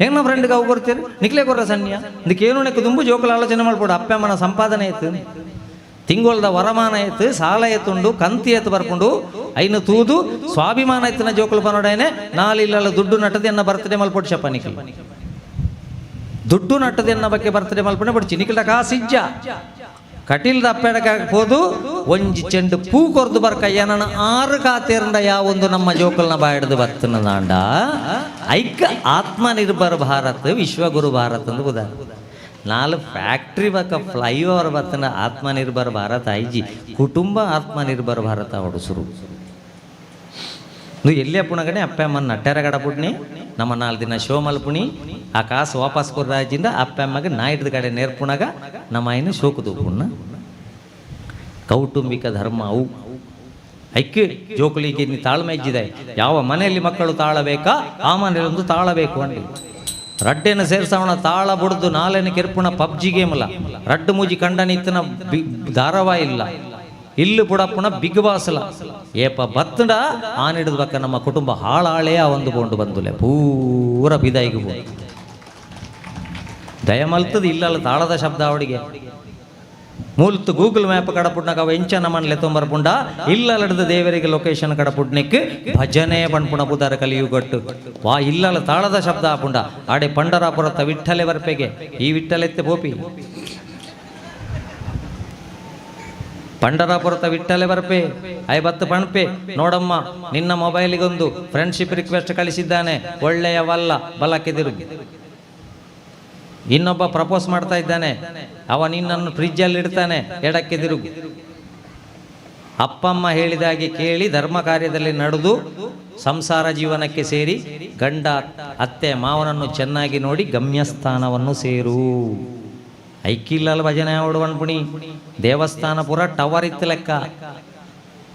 ಎನ್ನ ಫ್ರೆಂಡ್ಗೆ ಅವು ಕೊಡ್ತೀರಿ, ನಿಕ್ಲೆ ಕೊರ್ರ ಸನ್ಯ. ಇದಕ್ಕೆ ಏನು ನೆಕ್ಕ ದುಂಬು ಜೋಕುಲ ಆಲೋಚನೆ ಮಾಡ್ಬೋದು. ಅಪ್ಪಮ್ಮನ ಸಂಪಾದನೆ ಆಯ್ತು, ತಿಂಗೊಳ್ದ ವರಮಾನ ಆಯ್ತು, ಸಾಲ ಎತ್ತುಂಡು, ಕಂತಿ ಎತ್ತು ಬರ್ಕೊಂಡು ಐನು ತೂದು ಸ್ವಾಭಿಮಾನ ಆಯ್ತನ ಜೋಕುಲು ಬನ್ನೋಡೇನೆ ನಾಲಿಲ್ಲ ದುಡ್ಡು ನಟದೆ ಎನ್ನ ಬರ್ತಡೆ ಮಲ್ಪೊಟ್ಟು ಶಪ್ಪ ನಿಖಿಲ್. ದುಡ್ಡು ನಟ್ಟದೆ ಎನ್ನ ಬಗ್ಗೆ ಬರ್ತಡೆ ಮಲ್ಪೊಂಡೆ ಬಡ್ಚಿ ನಿಖಿಲ್ದ ಕಾಸಿಜ್ಜ ಕಟೀಲ್ದ ಅಪ್ಪೆಡಕ ಹೋದು ಒಂಜಿ ಚೆಂಡು ಪೂ ಕೊರ್ದು ಬರ್ಕ ಏನನ ಆರು ಕಾತೇರಂಡ ಯಾವೊಂದು ನಮ್ಮ ಜೋಕಲ್ನ ಬಾಯಿಡ್ದು ಬರ್ತನದಾಂಡ ಐಕ ಆತ್ಮನಿರ್ಭರ ಭಾರತ್ ವಿಶ್ವಗುರು ಭಾರತ್ ಅಂದು ಬುದ. ನಾಲ್ ಫ್ಯಾಕ್ಟ್ರಿ ಬಕ್ಕ ಫ್ಲೈಓವರ್ ಬರ್ತನ ಆತ್ಮನಿರ್ಭರ ಭಾರತ್ ಐಜಿ ಕುಟುಂಬ ಆತ್ಮನಿರ್ಭರ ಭಾರತ ಅವಡು ಸುರು. నువ్వు ಎಲ್ಲಿ ಪುಣಗನೆ ಅಪ್ಪ ಅಮ್ಮನ ನಟ್ಟೆರ ಗಡಪುಡ್ನಿ ನಮ್ಮ ನಾಲ್ ದಿನ ಶೋ ಮಲ್ಪುಣಿ ಆ ಕಾಸು ವಾಪಸ್ ಕೊರ್ರಾಜಿಂದ ಅಪ್ಪ ಅಮ್ಮಗೆ ನಾಯಿಡ್ದ ಕಡೆ ನೇರ್ಪುಣಗ ನಮ್ಮ ಆಯ್ನ ಶೋಕು ದೂಪುಣ್ಣ. ಕೌಟುಂಬಿಕ ಧರ್ಮ ಅವು ಐಕ್ಕೆ ಜೋಕುಲಿಗೆ ನೀ ತಾಳ್ಮೆ ಇಜ್ಜಿದೆ. ಯಾವ ಮನೆಯಲ್ಲಿ ಮಕ್ಕಳು ತಾಳಬೇಕಾ ಆ ಮನೆಯಲ್ಲಿ ಒಂದು ತಾಳಬೇಕು ಅಂಡಿ. ರಡ್ಡೆನ ಸೇರ್ಸವಣ ತಾಳ ಬುಡ್ದು ನಾಲೆನ ಕೆರ್ಪುಣ ಪಬ್ಜಿ ಗೇಮಲ ರಡ್ಡು ಮೂಜಿ ಕಂಡನಿತ್ತನ ಧಾರಾವಾಹಿ ಇಲ್ಲ ಇಲ್ಲು ಪುಡಪ್ಪುಣ ಬಿಗ್ ಬಾಸ್ಲ ಏಪ ಬತ್ತಡ ಆನಿಡಿದ ಬಕ್ಕ ನಮ್ಮ ಕುಟುಂಬ ಹಾಳಾಳೇ ಆ ಒಂದು ಬೋಂಡು ಬಂದುಲೆ ಪೂರ ಬಿದಾಯಿಗೆ ಬೋ ದಯಮಲ್ತದ ಇಲ್ಲಲ್ಲ ತಾಳದ ಶಬ್ದ ಅವಡಿಗೆ ಮೂಲತು ಗೂಗಲ್ ಮ್ಯಾಪ್ ಕಡಪುಡ್ನಾಗ ಅವ ಎಂಚ ನಮ್ಮನ್ಲೆ ತೊಂಬರ್ಪುಂಡ ಇಲ್ಲಲಡ್ದ ದೇವರಿಗೆ ಲೊಕೇಶನ್ ಕಡಪುಡ್ನಿಕ್ ಭಜನೆ ಪಣ್ಪುಣ ಪುದಾರ ಕಲಿಯುಗಟ್ಟು ವಾ ಇಲ್ಲಲ ತಾಳದ ಶಬ್ದ ಆಪುಂಡ ಆಡೆ ಪಂಡರಾಪುರತ್ತ ವಿಠಲೆ ಬರ್ಪೆಗೆ ಈ ವಿಠಲೆತ್ತೆ ಪೋಪಿ ಪಂಡರಾಪುರತ ವಿಠಲೆ ಬರ್ಪೆ I ಬತ್ತು ಪಣಪೆ ನೋಡಮ್ಮ ನಿನ್ನ ಮೊಬೈಲಿಗೊಂದು ಫ್ರೆಂಡ್ಶಿಪ್ ರಿಕ್ವೆಸ್ಟ್ ಕಳಿಸಿದ್ದಾನೆ ಒಳ್ಳೆಯವಲ್ಲ ಬಲಕ್ಕೆದಿರು. ಇನ್ನೊಬ್ಬ ಪ್ರಪೋಸ್ ಮಾಡ್ತಾ ಇದ್ದಾನೆ ಅವ ನಿನ್ನನ್ನು ಫ್ರಿಜ್ಜಲ್ಲಿ ಇಡ್ತಾನೆ ಎಡಕ್ಕೆ ತಿರುಗು. ಅಪ್ಪಮ್ಮ ಹೇಳಿದಾಗೆ ಕೇಳಿ ಧರ್ಮ ಕಾರ್ಯದಲ್ಲಿ ನಡೆದು ಸಂಸಾರ ಜೀವನಕ್ಕೆ ಸೇರಿ ಗಂಡ ಅತ್ತೆ ಮಾವನನ್ನು ಚೆನ್ನಾಗಿ ನೋಡಿ ಗಮ್ಯಸ್ಥಾನವನ್ನು ಸೇರು. ಐಕ್ಕಿಲ್ಲಲ್ಲ ಭಜನೆ ಅವಡು ದೇವಸ್ಥಾನ ಪೂರ ಟವರ್ ಇತ್ತು ಲೆಕ್ಕ.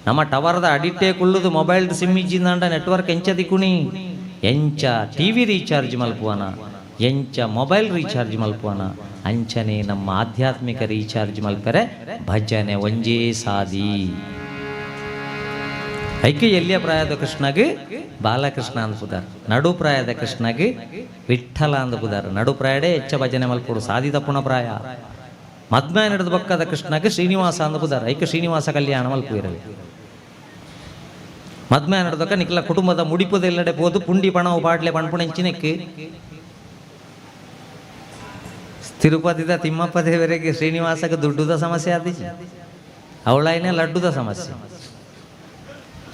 ನಮ್ಮ ಟವರ್ದ ಅಡಿಟೇ ಕುಳ್ಳುದು ಮೊಬೈಲ್ ಸಿಮ್ ಇಜ್ಜಿಂದಾಂಡ ನೆಟ್ವರ್ಕ್ ಎಂಚ ದಿಕ್ಕುಣಿ ಎಂಚ ಟಿ ವಿ ರೀಚಾರ್ಜ್ ಮಲ್ಪುವನ ಎಂಚ ಮೊಬೈಲ್ ರೀಚಾರ್ಜ್ ಮಲ್ಪುವನ ಅಂಚನೆ ನಮ್ಮ ಆಧ್ಯಾತ್ಮಿಕ ರೀಚಾರ್ಜ್ ಮಲ್ಪರೆ ಭಜನೆ ಒಂಜೇ ಸಾದಿ. ಐಕೆ ಎಲ್ಲಿಯ ಪ್ರಾಯದ ಕೃಷ್ಣಗೆ ಬಾಲಕೃಷ್ಣ ಅಂದ್ಪುದಾರ, ನಡು ಪ್ರಾಯದ ಕೃಷ್ಣಗೆ ವಿಠಲ ಅಂದ್ಪುದಾರ. ನಡು ಪ್ರಾಯಡೇ ಹೆಚ್ಚ ಭಜನೆ ಮಲ್ಪುಡು ಸಾದಿ ತಪ್ಪುಣ ಪ್ರಾಯ. ಮದ್ಮೆ ನಡೆದ ಬಕ್ಕದ ಕೃಷ್ಣಗೆ ಶ್ರೀನಿವಾಸ ಅಂದ್ಪುದಾರ. ಐಕೆ ಶ್ರೀನಿವಾಸ ಕಲ್ಯಾಣ ಮಲ್ಪುವಿರಲಿ. ಮದ್ಮೆ ನಡೆದಕ್ಕ ನಿಖಲ ಕುಟುಂಬದ ಮುಡಿಪುದೆಲ್ಲಡೆ ಪೋದು ಪುಂಡಿ ಪಣವು ಪಾಡ್ಲೆ ಪಣ್ಪುಣೆಂಚಿನಕ್ಕೆ ತಿರುಪತಿದ ತಿಮ್ಮಪ್ಪ ದೇವರಿಗೆ ಶ್ರೀನಿವಾಸಕ್ಕೆ ದುಡ್ಡುದ ಸಮಸ್ಯೆ ಆದಿಜಿ ಅವಳಾಯ್ನೆ ಲಡ್ಡುದ ಸಮಸ್ಯೆ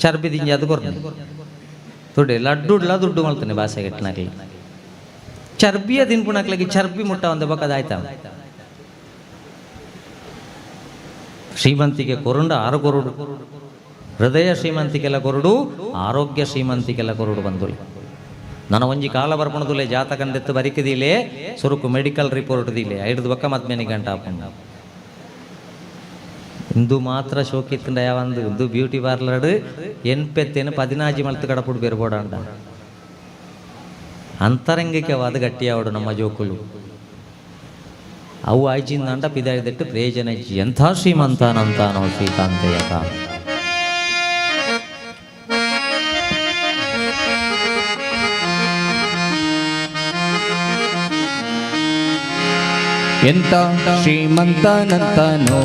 ಚರ್ಬಿ ದಿಂಜಿ ಅದು ಕೊರ್ನೆ ದುಡ್ಡು ಲಡ್ಡುಡ್ಲ ದುಡ್ಡು ಮಲ್ತಾನೆ ಭಾಷೆಗೆ ಎಟ್ನಾಕ್ಲಿ ಚರ್ಬಿಯ ತಿನ್ಪುಣಾಕ್ಲಿಗೆ ಚರ್ಬಿ ಮುಟ್ಟ ಒಂದು ಬಕ್ಕದಾಯ್ತ. ಶ್ರೀಮಂತಿಗೆ ಕೊರುಂಡ ಆರು ಕೊರುಡು, ಹೃದಯ ಶ್ರೀಮಂತಿಕೆಲ್ಲ ಕೊರುಡು, ಆರೋಗ್ಯ ಶ್ರೀಮಂತಿಕೆಲ್ಲ ಕೊರುಡು ಬಂದುಲೆ. ನನ್ನ ಒಂಜಿ ಕಾಲ ಬರ್ಪಣದುಲೆ ಜಾತಕಂದೆತ್ತು ಬರಿಕದಿಲೆ ಸುರುಕು ಮೆಡಿಕಲ್ ರಿಪೋರ್ಟ್ ದಿಲೆ ಐಡ್ದು ಬಕ್ಕ ಮತ್ಮೇನಿ ಗಂಟ ಹಾಕೊಂಡು ಇಂದು ಮಾತ್ರ ಶೋಕಿತ್ತಂಡ ಯಾವಂದು ಇಂದು ಬ್ಯೂಟಿ ಪಾರ್ಲರ್ ಎನ್ಪೆತ್ತೇನು ಪದಿನಾಜಿ ಮಲ್ತು ಕಡಪುಡು ಬೇರ್ಬೋಡಂಡ ಅಂತರಂಗಿಕವಾದ ಗಟ್ಟಿಯಾವಡು ನಮ್ಮ ಜೋಕುಲು ಅವು ಆಯ್ಚಿಂದಂಡ ಪಿದಾಯ್ದಟ್ಟು ಪ್ರಯೋಜನ ಇಜ್ಜಿ. ಎಂಥ ಶ್ರೀಮಂತನಂತಾನೋ ಶ್ರೀಕಾಂತಯ್ಯ ಕಾಮ. ಎಂತ ಶ್ರೀಮಂತನಂತಾನೋ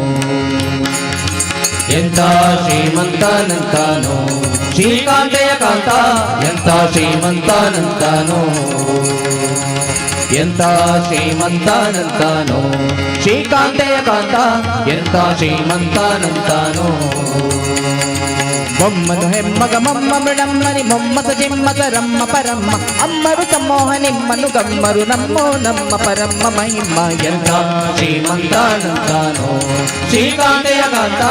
ಎಂತ ಶ್ರೀಮಂತನಂತಾನೋ ಶ್ರೀಕಾಂತೆಯ ಕಾಂತ ಎಂತ ಶ್ರೀಮಂತನಂತಾನೋ ಎಂತ ಶ್ರೀಮಂತನಂತಾನೋ ಶ್ರೀಕಾಂತೆಯ ಕಾಂತ ಎಂತ ಶ್ರೀಮಂತನಂತಾನೋ. ಬೊಮ್ಮನು ಹೆಮ್ಮಗ ಮಮ್ಮ ಮೃಡಮ್ಮನಿ ಮೊಮ್ಮತ ಜಿಮ್ಮತ ರಮ್ಮ ಪರಮ್ಮ ಅಮ್ಮರು ಸಮೋಹ ನಿಮ್ಮನು ಗಮ್ಮರು ನಮ್ಮೋ ನಮ್ಮ ಪರಮ್ಮ ಮಹಿಮ ಎಂಥ ಶ್ರೀಮಂತನಂತಾನೋ ಶ್ರೀಕಾಂತೆಯ ಕಾಂತ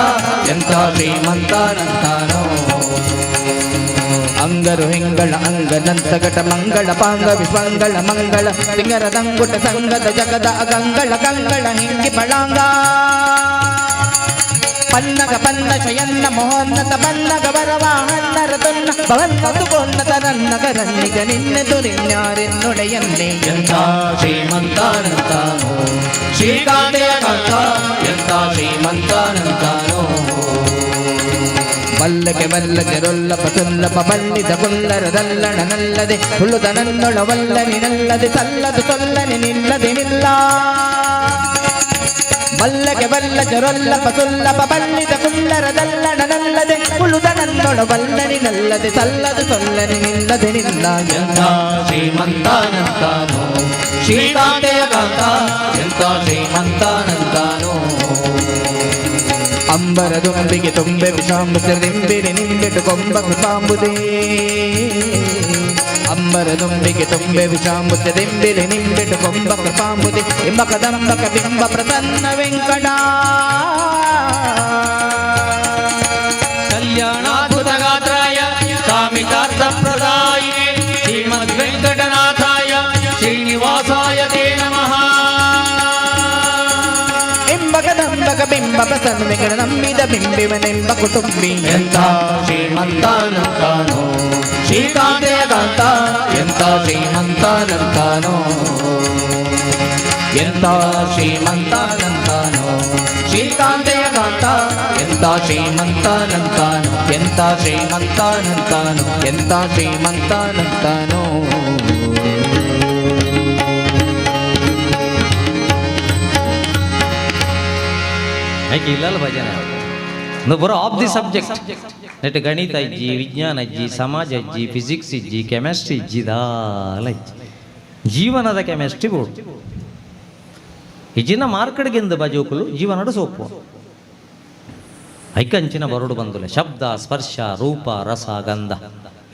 ಎಂಥ ಶ್ರೀಮಂತನಂತಾನೋ. ಅಂಗರು ಹೆಂಗಳ ಅಂಗನಂತ ಘಟ ಮಂಗಳ ಪಾಂಗ ವಿಶ್ವಂಗಳ ಮಂಗಳ ಸಿಂಗರದಂಗುಟ ಸಂಗದ ಜಗದ ಅಗಂಗಳ ಕಂಗಳ ಹಿಂಗಿ ಬಳಾಂಗ ಪನ್ನಗ ಪನ್ನ ಶಯನ್ನ ಮೋಹನ್ನತ ಬನ್ನಗ ವರವಾಹನ್ನರ ತೊನ್ನ ಭವನ್ನತು ಕೊನ್ನತ ನನ್ನಗ ರನ್ನಿಗ ನಿನ್ನೆದು ನಿನ್ಯಾರೆನ್ನೊಡೆಯನ್ನೇ ಎಂಥ ಶ್ರೀಮಂತನಂತಾನೋ ಶ್ರೀಕಾಂತೆಯ ಕಾಂತ ಎಂಥ ಶ್ರೀಮಂತನಂತಾನೋ. ಮಲ್ಲಕೆ ಮಲ್ಲಕೆ ರೊಲ್ಲಪ ಸುಲ್ಲಪ ಬಲ್ಲಿದ ಕುಲ್ಲರದಲ್ಲಣ ನಲ್ಲದೆ ಹುಲ್ಲುದ ನನ್ನೊಳವಲ್ಲನಿ ನಲ್ಲದೆ ಸಲ್ಲದು ಸೊಲ್ಲನೆ ನಿಲ್ಲದೆ ನಿಲ್ಲ ಮಲ್ಲಕೆ ಬಲ್ಲ ಚರೊಲ್ಲಪ ಸುಲ್ಲಪ ಬಲ್ಲಿದ ಕುಲ್ಲರದಲ್ಲಣ ನಲ್ಲದೆ ಹುಲ್ಲುದ ನನ್ನೊಳವಲ್ಲನಿ ನಲ್ಲದೆ ಸಲ್ಲದು ಸೊಲ್ಲನೆ ನಿಲ್ಲದೆ ನಿಲ್ಲ ಎಂಥ ಶ್ರೀಮಂತನಂತಾನೋ ಶ್ರೀಕಾಂತೆಯ ಕಾಂತ ಎಂಥ ಶ್ರೀಮಂತನಂತಾನೋ. ಅಂಬರದೊಂಬಿಗೆ ತುಂಬೆ ವಿಷಾಂಬುಸರಿಂಬಿರಿ ನಿಂಬಿಟ್ಟು ಕೊಂಬ ಕೃಪಾಂಬುದೇ ಅಂಬರದೊಂಬಿಗೆ ತುಂಬೆ ವಿಷಾಂಬುಸರಿಂಬಿರಿ ನಿಂಬಿಟ್ಟು ಕೊಂಬ ಕೃಪಾಂಬುದೇ ಎಂಬ ಕದಂಬಕ ಬಿಂಬ ಪ್ರಸನ್ನ ವೆಂಕಟ ಕಲ್ಯಾಣಾದ್ಭುತಗಾತ್ರಾಯ ಕಾಮಿತಾರ್ಥಪ್ರದಾಯಿನೇ ಶ್ರೀಮದ್ ವೆಂಕಟನಾಥಾಯ ಶ್ರೀನಿವಾಸಾಯ ತೇ ನಮಃ. ಎಂಬ ಕದಂಬಕ ಬಿಂಬ ಪ್ರಸನ್ನ ವೆಂಕಟ ನಂಬಿದ ಬಿಂಬಿವನೆಂಬ ಕುಟುಂಬಿ ಎಂಥ ಶ್ರೀಮಂತನಂತಾನೋ ಶ್ರೀಕಾಂತೆಯ ಕಾಂತ ಎಂಥ ಶ್ರೀಮಂತನಂತಾನೋ ಎಂಥ ಶ್ರೀಮಂತನಂತಾನೋ ಶ್ರೀಕಾಂತೆಯ ಕಾಂತ ಎಂಥ ಶ್ರೀಮಂತನಂತಾನೋ ಎಂಥ ಶ್ರೀಮಂತನಂತಾನೋ ಎಂಥ ಶ್ರೀಮಂತನಂತಾನೋ. ಐಕೆ ಇಲ್ಲಲ್ಲ ಭಜನೆ ಬರೋ ಆಫ್ the subject net ಗಣಿತ ಇಜ್ಜಿ, ವಿಜ್ಞಾನ ಇಜ್ಜಿ, ಸಮಾಜ ಇಜ್ಜಿ, ಫಿಸಿಕ್ಸ್ ಇಜ್ಜಿ, ಕೆಮಿಸ್ಟ್ರಿ ಇಜ್ಜಿ, ದಾಲ ಇಜ್ಜಿ. ಜೀವನದ ಕೆಮಿಸ್ಟ್ರಿ ಬೋರ್ಡ್ ಇಜ್ಜಿನ ಮಾರ್ಕೆಟ್ಗೆಂದು ಬಜೋಕುಲು ಜೀವನದ ಸೋಪು ಐಕಂಚಿನ ಬರೋಡು ಬಂದುಲೆ ಶಬ್ದ ಸ್ಪರ್ಶ ರೂಪ ರಸ ಗಂಧ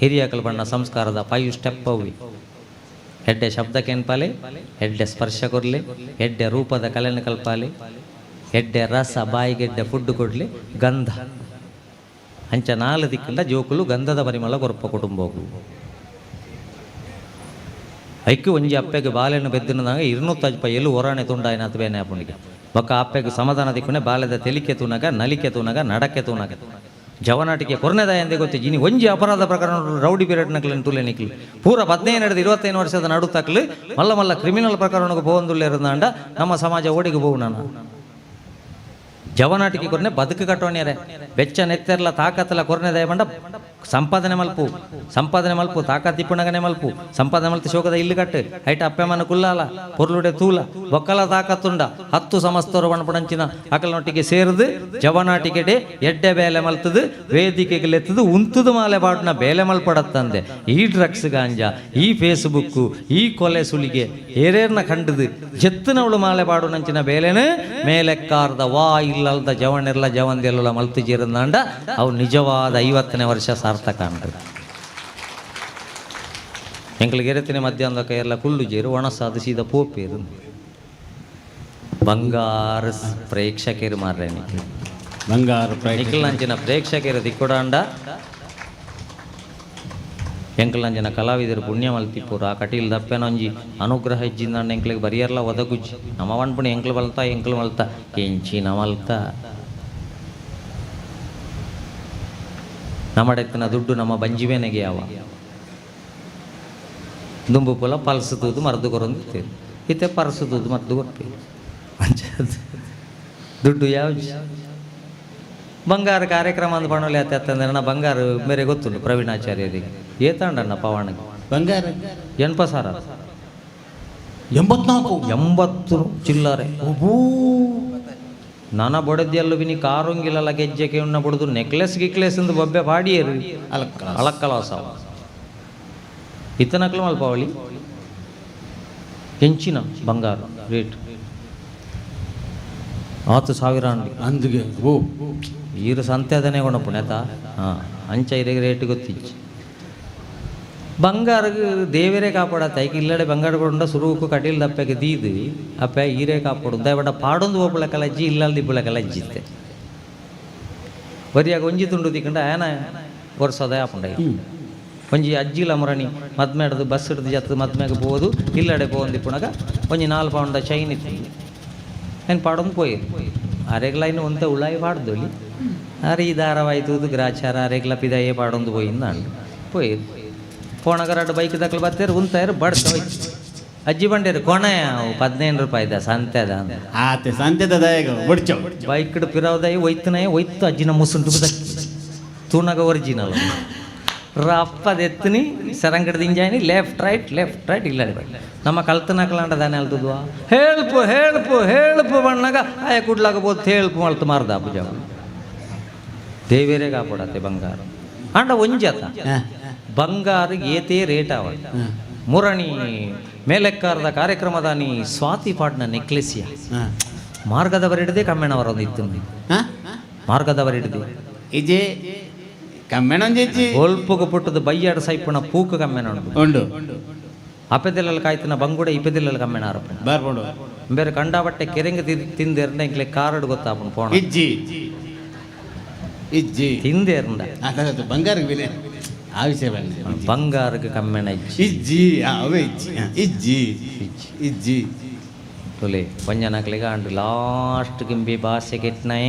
ಹಿರಿಯಕಲ್ ಬಣ್ಣ ಸಂಸ್ಕಾರದ 5 ಸ್ಟೆಪ್ ಅವಿ. ಎಡ್ಡೆ ಶಬ್ದ ಕೆನ್ಪಾಲೆ, ಎಡ್ಡೆ ಸ್ಪರ್ಶ ಕೊರ್ಲಿ, ಎಡ್ಡೆ ರೂಪದ ಕಲೆನ ಕಲ್ಪಾಲೆ, ಎಡ್ಡೆ ರಸ ಬಾಯಿಗೆಡ್ಡೆ ಫುಡ್ ಕೊಡ್ಲಿ, ಗಂಧ ಅಂಚ ನಾಲ್ ದಿಕ್ಕಿಂದ ಜೋಕುಲು ಗಂಧದ ಪರಿಮಳ ಕೊರ್ಪ ಕುಟುಂಬವು. ಐಕ್ಕು ಒಂಜಿ ಅಪ್ಪೆಗೆ ಬಾಲೆಯನ್ನು ಬೆದ್ದಿನದಾಗ 205 ಎಲ್ಲು ಹೊರಾಣೆ ತುಂಡಾಯಿನಾತ್ ಬೇನೆ ಅಪ್ಪನಿಗೆ ಬೊಕ್ಕ ಅಪ್ಪೆಗೆ ಸಮಾಧಾನ ದಿಕ್ಕುನೆ ಬಾಲೆದ ತೆಲಿಕೆ ತೂನಗ ನಲಿಕೆ ತೂನಗ ನಡಕೆ ತೂನಗ ಜವನಾಟಿಕೆ ಕೊರ್ನೆದ ಎಂದೇ ಗೊತ್ತಿ ಇನಿ ಒಂಜಿ ಅಪರಾಧ ಪ್ರಕರಣ ರೌಡಿ ಪೀರಿಯಡ್ ನಕಲು ತುಲೆ ನಿಕ್ಲು ಪೂರ 15 25 ವರ್ಷದ ನಡು ತಕ್ಲು ಮಲ್ಲ ಮಲ್ಲ ಕ್ರಿಮಿನಲ್ ಪ್ರಕರಣಕ್ಕೆ ಪೋವಂದುಲ್ಲೇರುಂದಾಂಡ ನಮ್ಮ ಸಮಾಜ ಓಡಿಗೆ ಬೋವು. ನಾನು ಜವನಾಟಿಕೆ ಕೊರ್ನೆ ಬದುಕು ಕಟ್ಟೋಣ್ಯರೆ ಬೆಚ್ಚ ನೆತ್ತೆರ್ಲ ತಾಕತ್ತಲ ಕೊರ್ನೆ ದಯಬಂಡ ಸಂಪಾದನೆ ಮಲ್ಪು ಸಂಪಾದನೆ ಮಲ್ಪು ತಾಕತ್ ಇಪ್ಪುನಗನೆ ಮಲ್ಪು ಸಂಪಾದನೆ ಮಲ್ತು ಶೋಕದ ಇಲ್ಲು ಕಟ್ಟು ಐಟ ಅಪ್ಪೆಮನ ಕುಲ್ಲಾಲ ಪೊರ್ಲುಡೆ ತೂಲ ಬೊಕ್ಕಲ ತಾಕತ್ತುಂಡ 10 ಸಮಸ್ತರು ಬಣಪಡಂಚಿನ ಅಕಲನೊಟ್ಟಿಗೆ ಸೇರಿದು ಜವನಾಟಿಕೆಡೆ ಎಡ್ಡೆ ಬೇಲೆ ಮಲ್ತದು ವೇದಿಕೆಗೆ ಉಂತುದು ಮಾಲೆ ಬಾಡುನ ಬೇಲೆ ಮಲ್ಪಡತ್ತಂದೆ. ಈ ಡ್ರಗ್ಸ್ ಗಾಂಜಾ, ಈ ಫೇಸ್ಬುಕ್ಕು, ಈ ಕೊಲೆ ಸುಲಿಗೆ ಏರೇರ್ನ ಕಂಡದು ಜೆತ್ತಿನವಳು ಮಾಲೆ ಬಾಡುನಂಚಿನ ಬೇಲೆನ ಮೇಲೆಕ್ಕಾರ್ದ ವಾ ಇಲ್ಲಲ್ದ ಜವನೆಲ್ಲ ಜವಂದೆಲ್ಲ ಮಲ್ತು ಜೀರಂದಾಂಡ ಅವು ನಿಜವಾದ 50ನೇ ವರ್ಷ ಸಾರ್ಥಕ ಅಂಡ್ರಿ. ಎಂಕ್ಲಿಗೆ ಎರೆತಿನ ಮಧ್ಯಾಹ್ನದ ಕೈಯೆಲ್ಲ ಕುಲ್ಲು ಜೇರು ಒಣಸಾದ ಸೀದಾ ಪೋಪೇರು ಬಂಗಾರ ಪ್ರೇಕ್ಷಕರು ಮಾರ್ರೆ ನಿಕ್ಲು ಬಂಗಾರ. ನಿಖಿಲ್ನಂಚಿನ ಪ್ರೇಕ್ಷಕರು ದಿಕ್ಕೊಡಾಂಡ ಎಂಕಲ್ನಂಚಿನ ಕಲಾವಿದರು ಪುಣ್ಯ ಮಲ್ತಿಪ್ಪುರ ಆ ಕಟೀಲ್ ದಪ್ಪೆನೊಂಜಿ ಅನುಗ್ರಹ ಇಜ್ಜಿಂದ ಎಂಕ್ಲಿಗೆ ಬರಿಯರ್ಲ ಒದಗುಜ್ಜಿ ನಮ್ಮ ವನ್ಪುಣಿ ಎಂಕ್ಲು ಬಲ್ತ ಎಂಕ್ಲು ಮಲ್ತ ಎಂಚಿನ ಮಲ್ತ ನಮ್ಮಡೆತ್ತಿನ ದುಡ್ಡು ನಮ್ಮ ಬಂಜಿವೇನೆಗೆ ಯಾವ ದುಂಬು ಪುಲ ಪಲ್ಸ್ ತೂದು ಮರದು ಕೊರೊಂದು ಇತ್ತೇರು ಇತ್ತೆ ಪರ್ಸು ತೂದು ಮರದು ಕೊರ್ಪಿ ದುಡ್ಡು ಯಾವ ಬಂಗಾರ ಕಾರ್ಯಕ್ರಮ ಅಂದ್ ಪಣೋಲಿ ಅತ್ತೆ ನನ್ನ ಬಂಗಾರ ಬೇರೆ ಗೊತ್ತುಂಟು ಪ್ರವೀಣಾಚಾರ್ಯರಿಗೆ ಏತಾಂಡಣ್ಣ ಪವಾಣಿಗೆ ಬಂಗಾರ ಎನ್ಪ ಸಾರ 84 80 ಚಿಲ್ಲರೆ ನಾನ ಬೊಡದ್ಯಲ್ಲು ಬಿನಿ ಕಾರುಂಗಿಲಲ್ಲ ಗೆಜ್ಜೆಗೆ ಉಣ್ಣ ಬಡ್ದು ನೆಕ್ಲೆಸ್ ಗಿಕ್ಲೆಸ್ ಎಂದು ಬೊಬ್ಬೆ ಪಾಡಿಯರು ಅಲಕ್ಕಲಾಸವ ಇತ್ತನಕ್ಲು ಮಲ್ಪಾವಳಿ ಹೆಂಚಿನ ಬಂಗಾರ ರೇಟ್ 10,000 ಅಂಡಿ ಅಂದಿಗೆ ಓ ಈರು ಸಂತೆ ಅದನ್ನೇ ಕೊಣ ಪುಣ್ಯತ ಹಾಂ ಅಂಚ ಇರೆಗ್ ರೇಟ್ ಗೊತ್ತಿಜ್ಜಿ. ಬಂಗಾರಗ್ ದೇವರೇ ಕಾಪಾಡತ್ತ. ಐಕ್ ಇಲ್ಲಡೆ ಬಂಗಾರ ಕೊಂಡ ಸುರುಕು ಕಟೀಲ್ ದಪ್ಪೆಗೆ ದೀದು ಅಪ್ಪೆ ಈರೇ ಕಾಪಾಡು. ದಯಪಂಡ ಪಾಡೊಂದು ಪೋಪುಳ ಕಲಜ್ಜಿ ಇಲ್ಲಲ್ ದಿಪ್ಪುಳ ಕಲಜ್ಜಿತ್ತೆ. ಬರಿಯಾಗ ಒಂಜಿ ತುಂಡು ತಿಕ್ಕಂಡ ಆಯನ ವರ್ಷದ ಆಪುಂಡ. ಒಂಜಿ ಅಜ್ಜಿಲ ಮುರಣಿ ಮದ್ಮೆ ಹಿಡ್ದು ಬಸ್ ಹಿಡ್ದು ಜತ್ತು ಮದ್ಮೆಗೆ ಪೋದು ಇಲ್ಲಡೆ ಪೋವೊಂದು ಇಪ್ಪುನಗ ಒಂಜಿ 4 ಪೌಂಡ ಚೈನ್ ಇತ್ತು. ಏನು ಪಾಡೊಂದು ಪೋಯಿರು ಅರೆಗ್ಲ ಇನ್ನು ಒಂತ ಉಳಾಯಿ ಪಾಡ್ದೊಲಿ ಅರೆ ಈ ಧಾರಾವಾಹಿ ಗ್ರಾಚಾರ ಅರೆಗ್ಲ ಪಿದಾಯೇ ಪಾಡೊಂದು ಪೋಯಿಂದ ಪೋಯಿರು. ಪೋಣಗ ರಡ್ಡ್ ಬೈಕ್ ದಕ್ಲು ಬತ್ತೇರು ಉಂತಾಯರು ಬಡ್ತ ಹೋಯ್ತು. ಅಜ್ಜಿ ಬಂಡೇರು ಕೊಣೆ 15 ರೂಪಾಯಿದ ಸಂತೆದ ಆತೆ ಸಂತೆದ ದಯಗ ಬುಡ್ಚೋ. ಬೈಕ್ ಪಿರಾವದಾಯಿ ಒಯ್ತನೇ ಒಯ್ತು ಅಜ್ಜಿನ ಮುಸುಂಟು ತೂನಗ ಒರಿಜಿನಲ್ ರಪ್ಪದೆತ್ತನಿ ಸರಂಗಡ ದಿಂಜಾಯಿನಿ ಲೆಫ್ಟ್ ರೈಟ್ ಲೆಫ್ಟ್ ರೈಟ್ ಇಲ್ಲ ನಮ್ಮ ಕಲ್ತನಕಲಾಂಡ ದಾನೆ ಅಲ್ತದ್ವಾ ಹೇಳ್ಪು ಹೇಳ್ಪು ಹೇಳ್ಪು ಬಣ್ಣಗ ಆಯ ಕುಡ್ಲಾಗ ಬೋದು ಹೇಳ್ಪು ಮಲ್ತು ಮಾರ್ದ ಪೂಜಾ. ದೇವೇರೇ ಕಾಪಾಡತ್ತೆ ಬಂಗಾರ ಅಂಡ ಒಂಜತ ಬಂಗಾರ ಏತೇ ರೇಟ್ ಆವ. ಮುರಣಿ ಮೇಲೆಕ್ಕಾರದ ಕಾರ್ಯಕ್ರಮದಾನಿ ಸ್ವಾತಿ ಪಾಟ್ನ ನೆಕ್ಲೆಸಿಯ ಮಾರ್ಗದವರಿಡದೆ ಕಮ್ಮೆಣವರೊಂದು ಇತ್ತು. ಮಾರ್ಗದವರಿಡದೆ ಇಜೆ ಕಮ್ಮೆಣೊಂಜಿ ಒಲ್ಪುಗು ಪುಟ್ಟದ ಬಯ್ಯಾಡ ಸೈಪುಣ ಪೂಕು ಕಮ್ಮೆಣ ಉಂಡು. ಅಪೆದಿಲ್ಲಲ್ಲಿ ಕಾಯ್ತನ ಬಂಗುಡೆ ಇಪೆದಿಲ್ಲಲ್ಲಿ ಕಮ್ಮೆಣ ಆರಪ್ಪ ಬರ್ಪುಂಡು. ಬೇರೆ ಕಂಡಾಬಟ್ಟೆ ಕೆರೆಂಗ್ ತಿಂದೇರ್ನ ಇಂಕ್ಲೆ ಕಾರಡ್ ಗೊತ್ತಾಪುಂಡು ಪೋಣ ಇಜ್ಜಿ ಇಜ್ಜಿ ತಿಂದೇರ್ನ ಬಂಗಾರ ಬೆಲೆ ಆ ವಿಷಯ ಬನ್ನಿ. ಬಂಗಾರಕ್ಕೆ ಕಮ್ಮೆಣ ಇಜ್ಜಿ ಇಜ್ಜಿ ಅವೇ ಇಜ್ಜಿ ಇಜ್ಜಿ ಇಜ್ಜಿ ತೊಲೆ ಪಂಜನಕ್ಲಿಗೆ ಅಂಡು ಲಾಸ್ಟ್ ಗಿಂಬಿ ಭಾಷೆ ಕೆಟ್ನೈ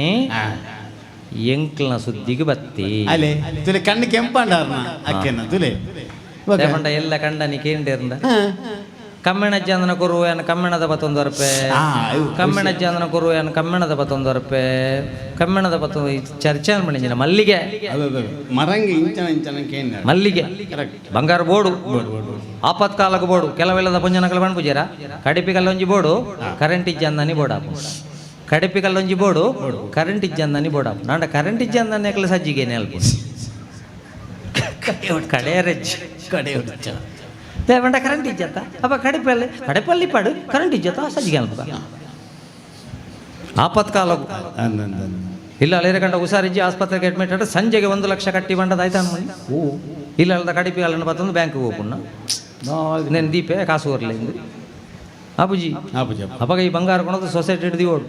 ಎಂಕ್ಲನ ಸುದ್ದಿಗೆ ಬತ್ತಿ ಅಲೆ ತುಲೆ ಕಣ್ಣು ಕೆಂಪಂಡಾರ್ನ ಅಕ್ಕೆನ ತುಲೆ ಪಂಡ ಎಲ್ಲ ಕಂಡನಿ ಕೇಂಡಿರ್ದ ಕಮ್ಮೆಣಜ್ಜಂದನ ಕೊರುವೆನ್ ಕಮ್ಮೆಣದ ಪತ್ತೊಂದು ರೂಪಾಯಿ ಕಮ್ಮೆಣಜ್ಜಂದನ ಕೊರುವೆನ್ ಕಮ್ಮೆಣದ ಪತ್ತೊಂದು ರೂಪಾಯಿ ಕಮ್ಮೆಣದ ಪತ್ತೊಂದು ಚರ್ಚೆ ಮಣಿಜಿನ ಮಲ್ಲಿಗೆ ಮರಂಗಿ ಇಂಚನ ಇಂಚನ ಕೇಂದ್ರ ಮಲ್ಲಿಗೆ ಬಂಗಾರ ಬೋಡು ಆಪತ್ಕಾಲಕ್ಕೆ ಬೋಡು ಕೆಲವೆಲ್ಲದ ಪಂಜನಕಲ ಬಣ್ಣ ಪೂಜಾರ ಕಡಿಪಿ ಕಲ್ಲೊಂಜಿ ಬೋಡು ಕರೆಂಟ್ ಇಜ್ಜಂದನಿ ಬೋಡಾಪು ಕಡಿಪಿ ಕಲ್ಲೊಂಜಿ ಬೋಡು ಕರೆಂಟ್ ಇಜ್ಜಂದನಿ ಬೋಡಾಪು ನಾಂಡ ಕರೆಂಟ್ ಇಜ್ಜಂದನಿ ಅಕಲ ಸಜ್ಜಿಗೆ ನೆಲ್ಪ ಕಡೆಯರೆಜ್ಜಿ ಕಡೆ ದೇವಂಡ ಕರೆಂಟ್ ಇಜ್ಜತ್ತ ಅಪ್ಪ ಕಡಿಪಲ್ಲಿ ಕಡಿಪಲ್ಲಿ ಪಾಡು ಕರೆಂಟ್ ಇಜ್ಜತ್ತ ಸಜ್ಜಿಗೆ ಅಲ್ಪ ಆಪತ್ಕಾಲಕ್ಕೂ ಇಲ್ಲ ಅಲೇರೆ ಕಂಡ ಹುಷಾರಿಜ್ಜಿ ಆಸ್ಪತ್ರೆಗೆ ಅಡ್ಮಿಟ್ ಆದ್ರೆ ಸಂಜೆಗೆ 1 ಲಕ್ಷ ಕಟ್ಟಿ ಬಂಡದ ಆಯ್ತಾ ಅನ್ಮಣಿ. ಓ ಇಲ್ಲ ಅಲ್ಲದ ಕಡಿಪಿ ಅಲ್ಲನ್ನು ಬತ್ತಂದು ಬ್ಯಾಂಕ್ಗೆ ಹೋಗ್ಪುಣ್ಣ నేను ದೀಪೆ ಕಾಸು ಬರ್ಲಿಂದು ಆಪುಜಿ ಅಪ್ಪಾಗ ಈ ಬಂಗಾರ ಕೊಣದು ಸೊಸೈಟಿ ಹಿಡ್ದು ಓಡು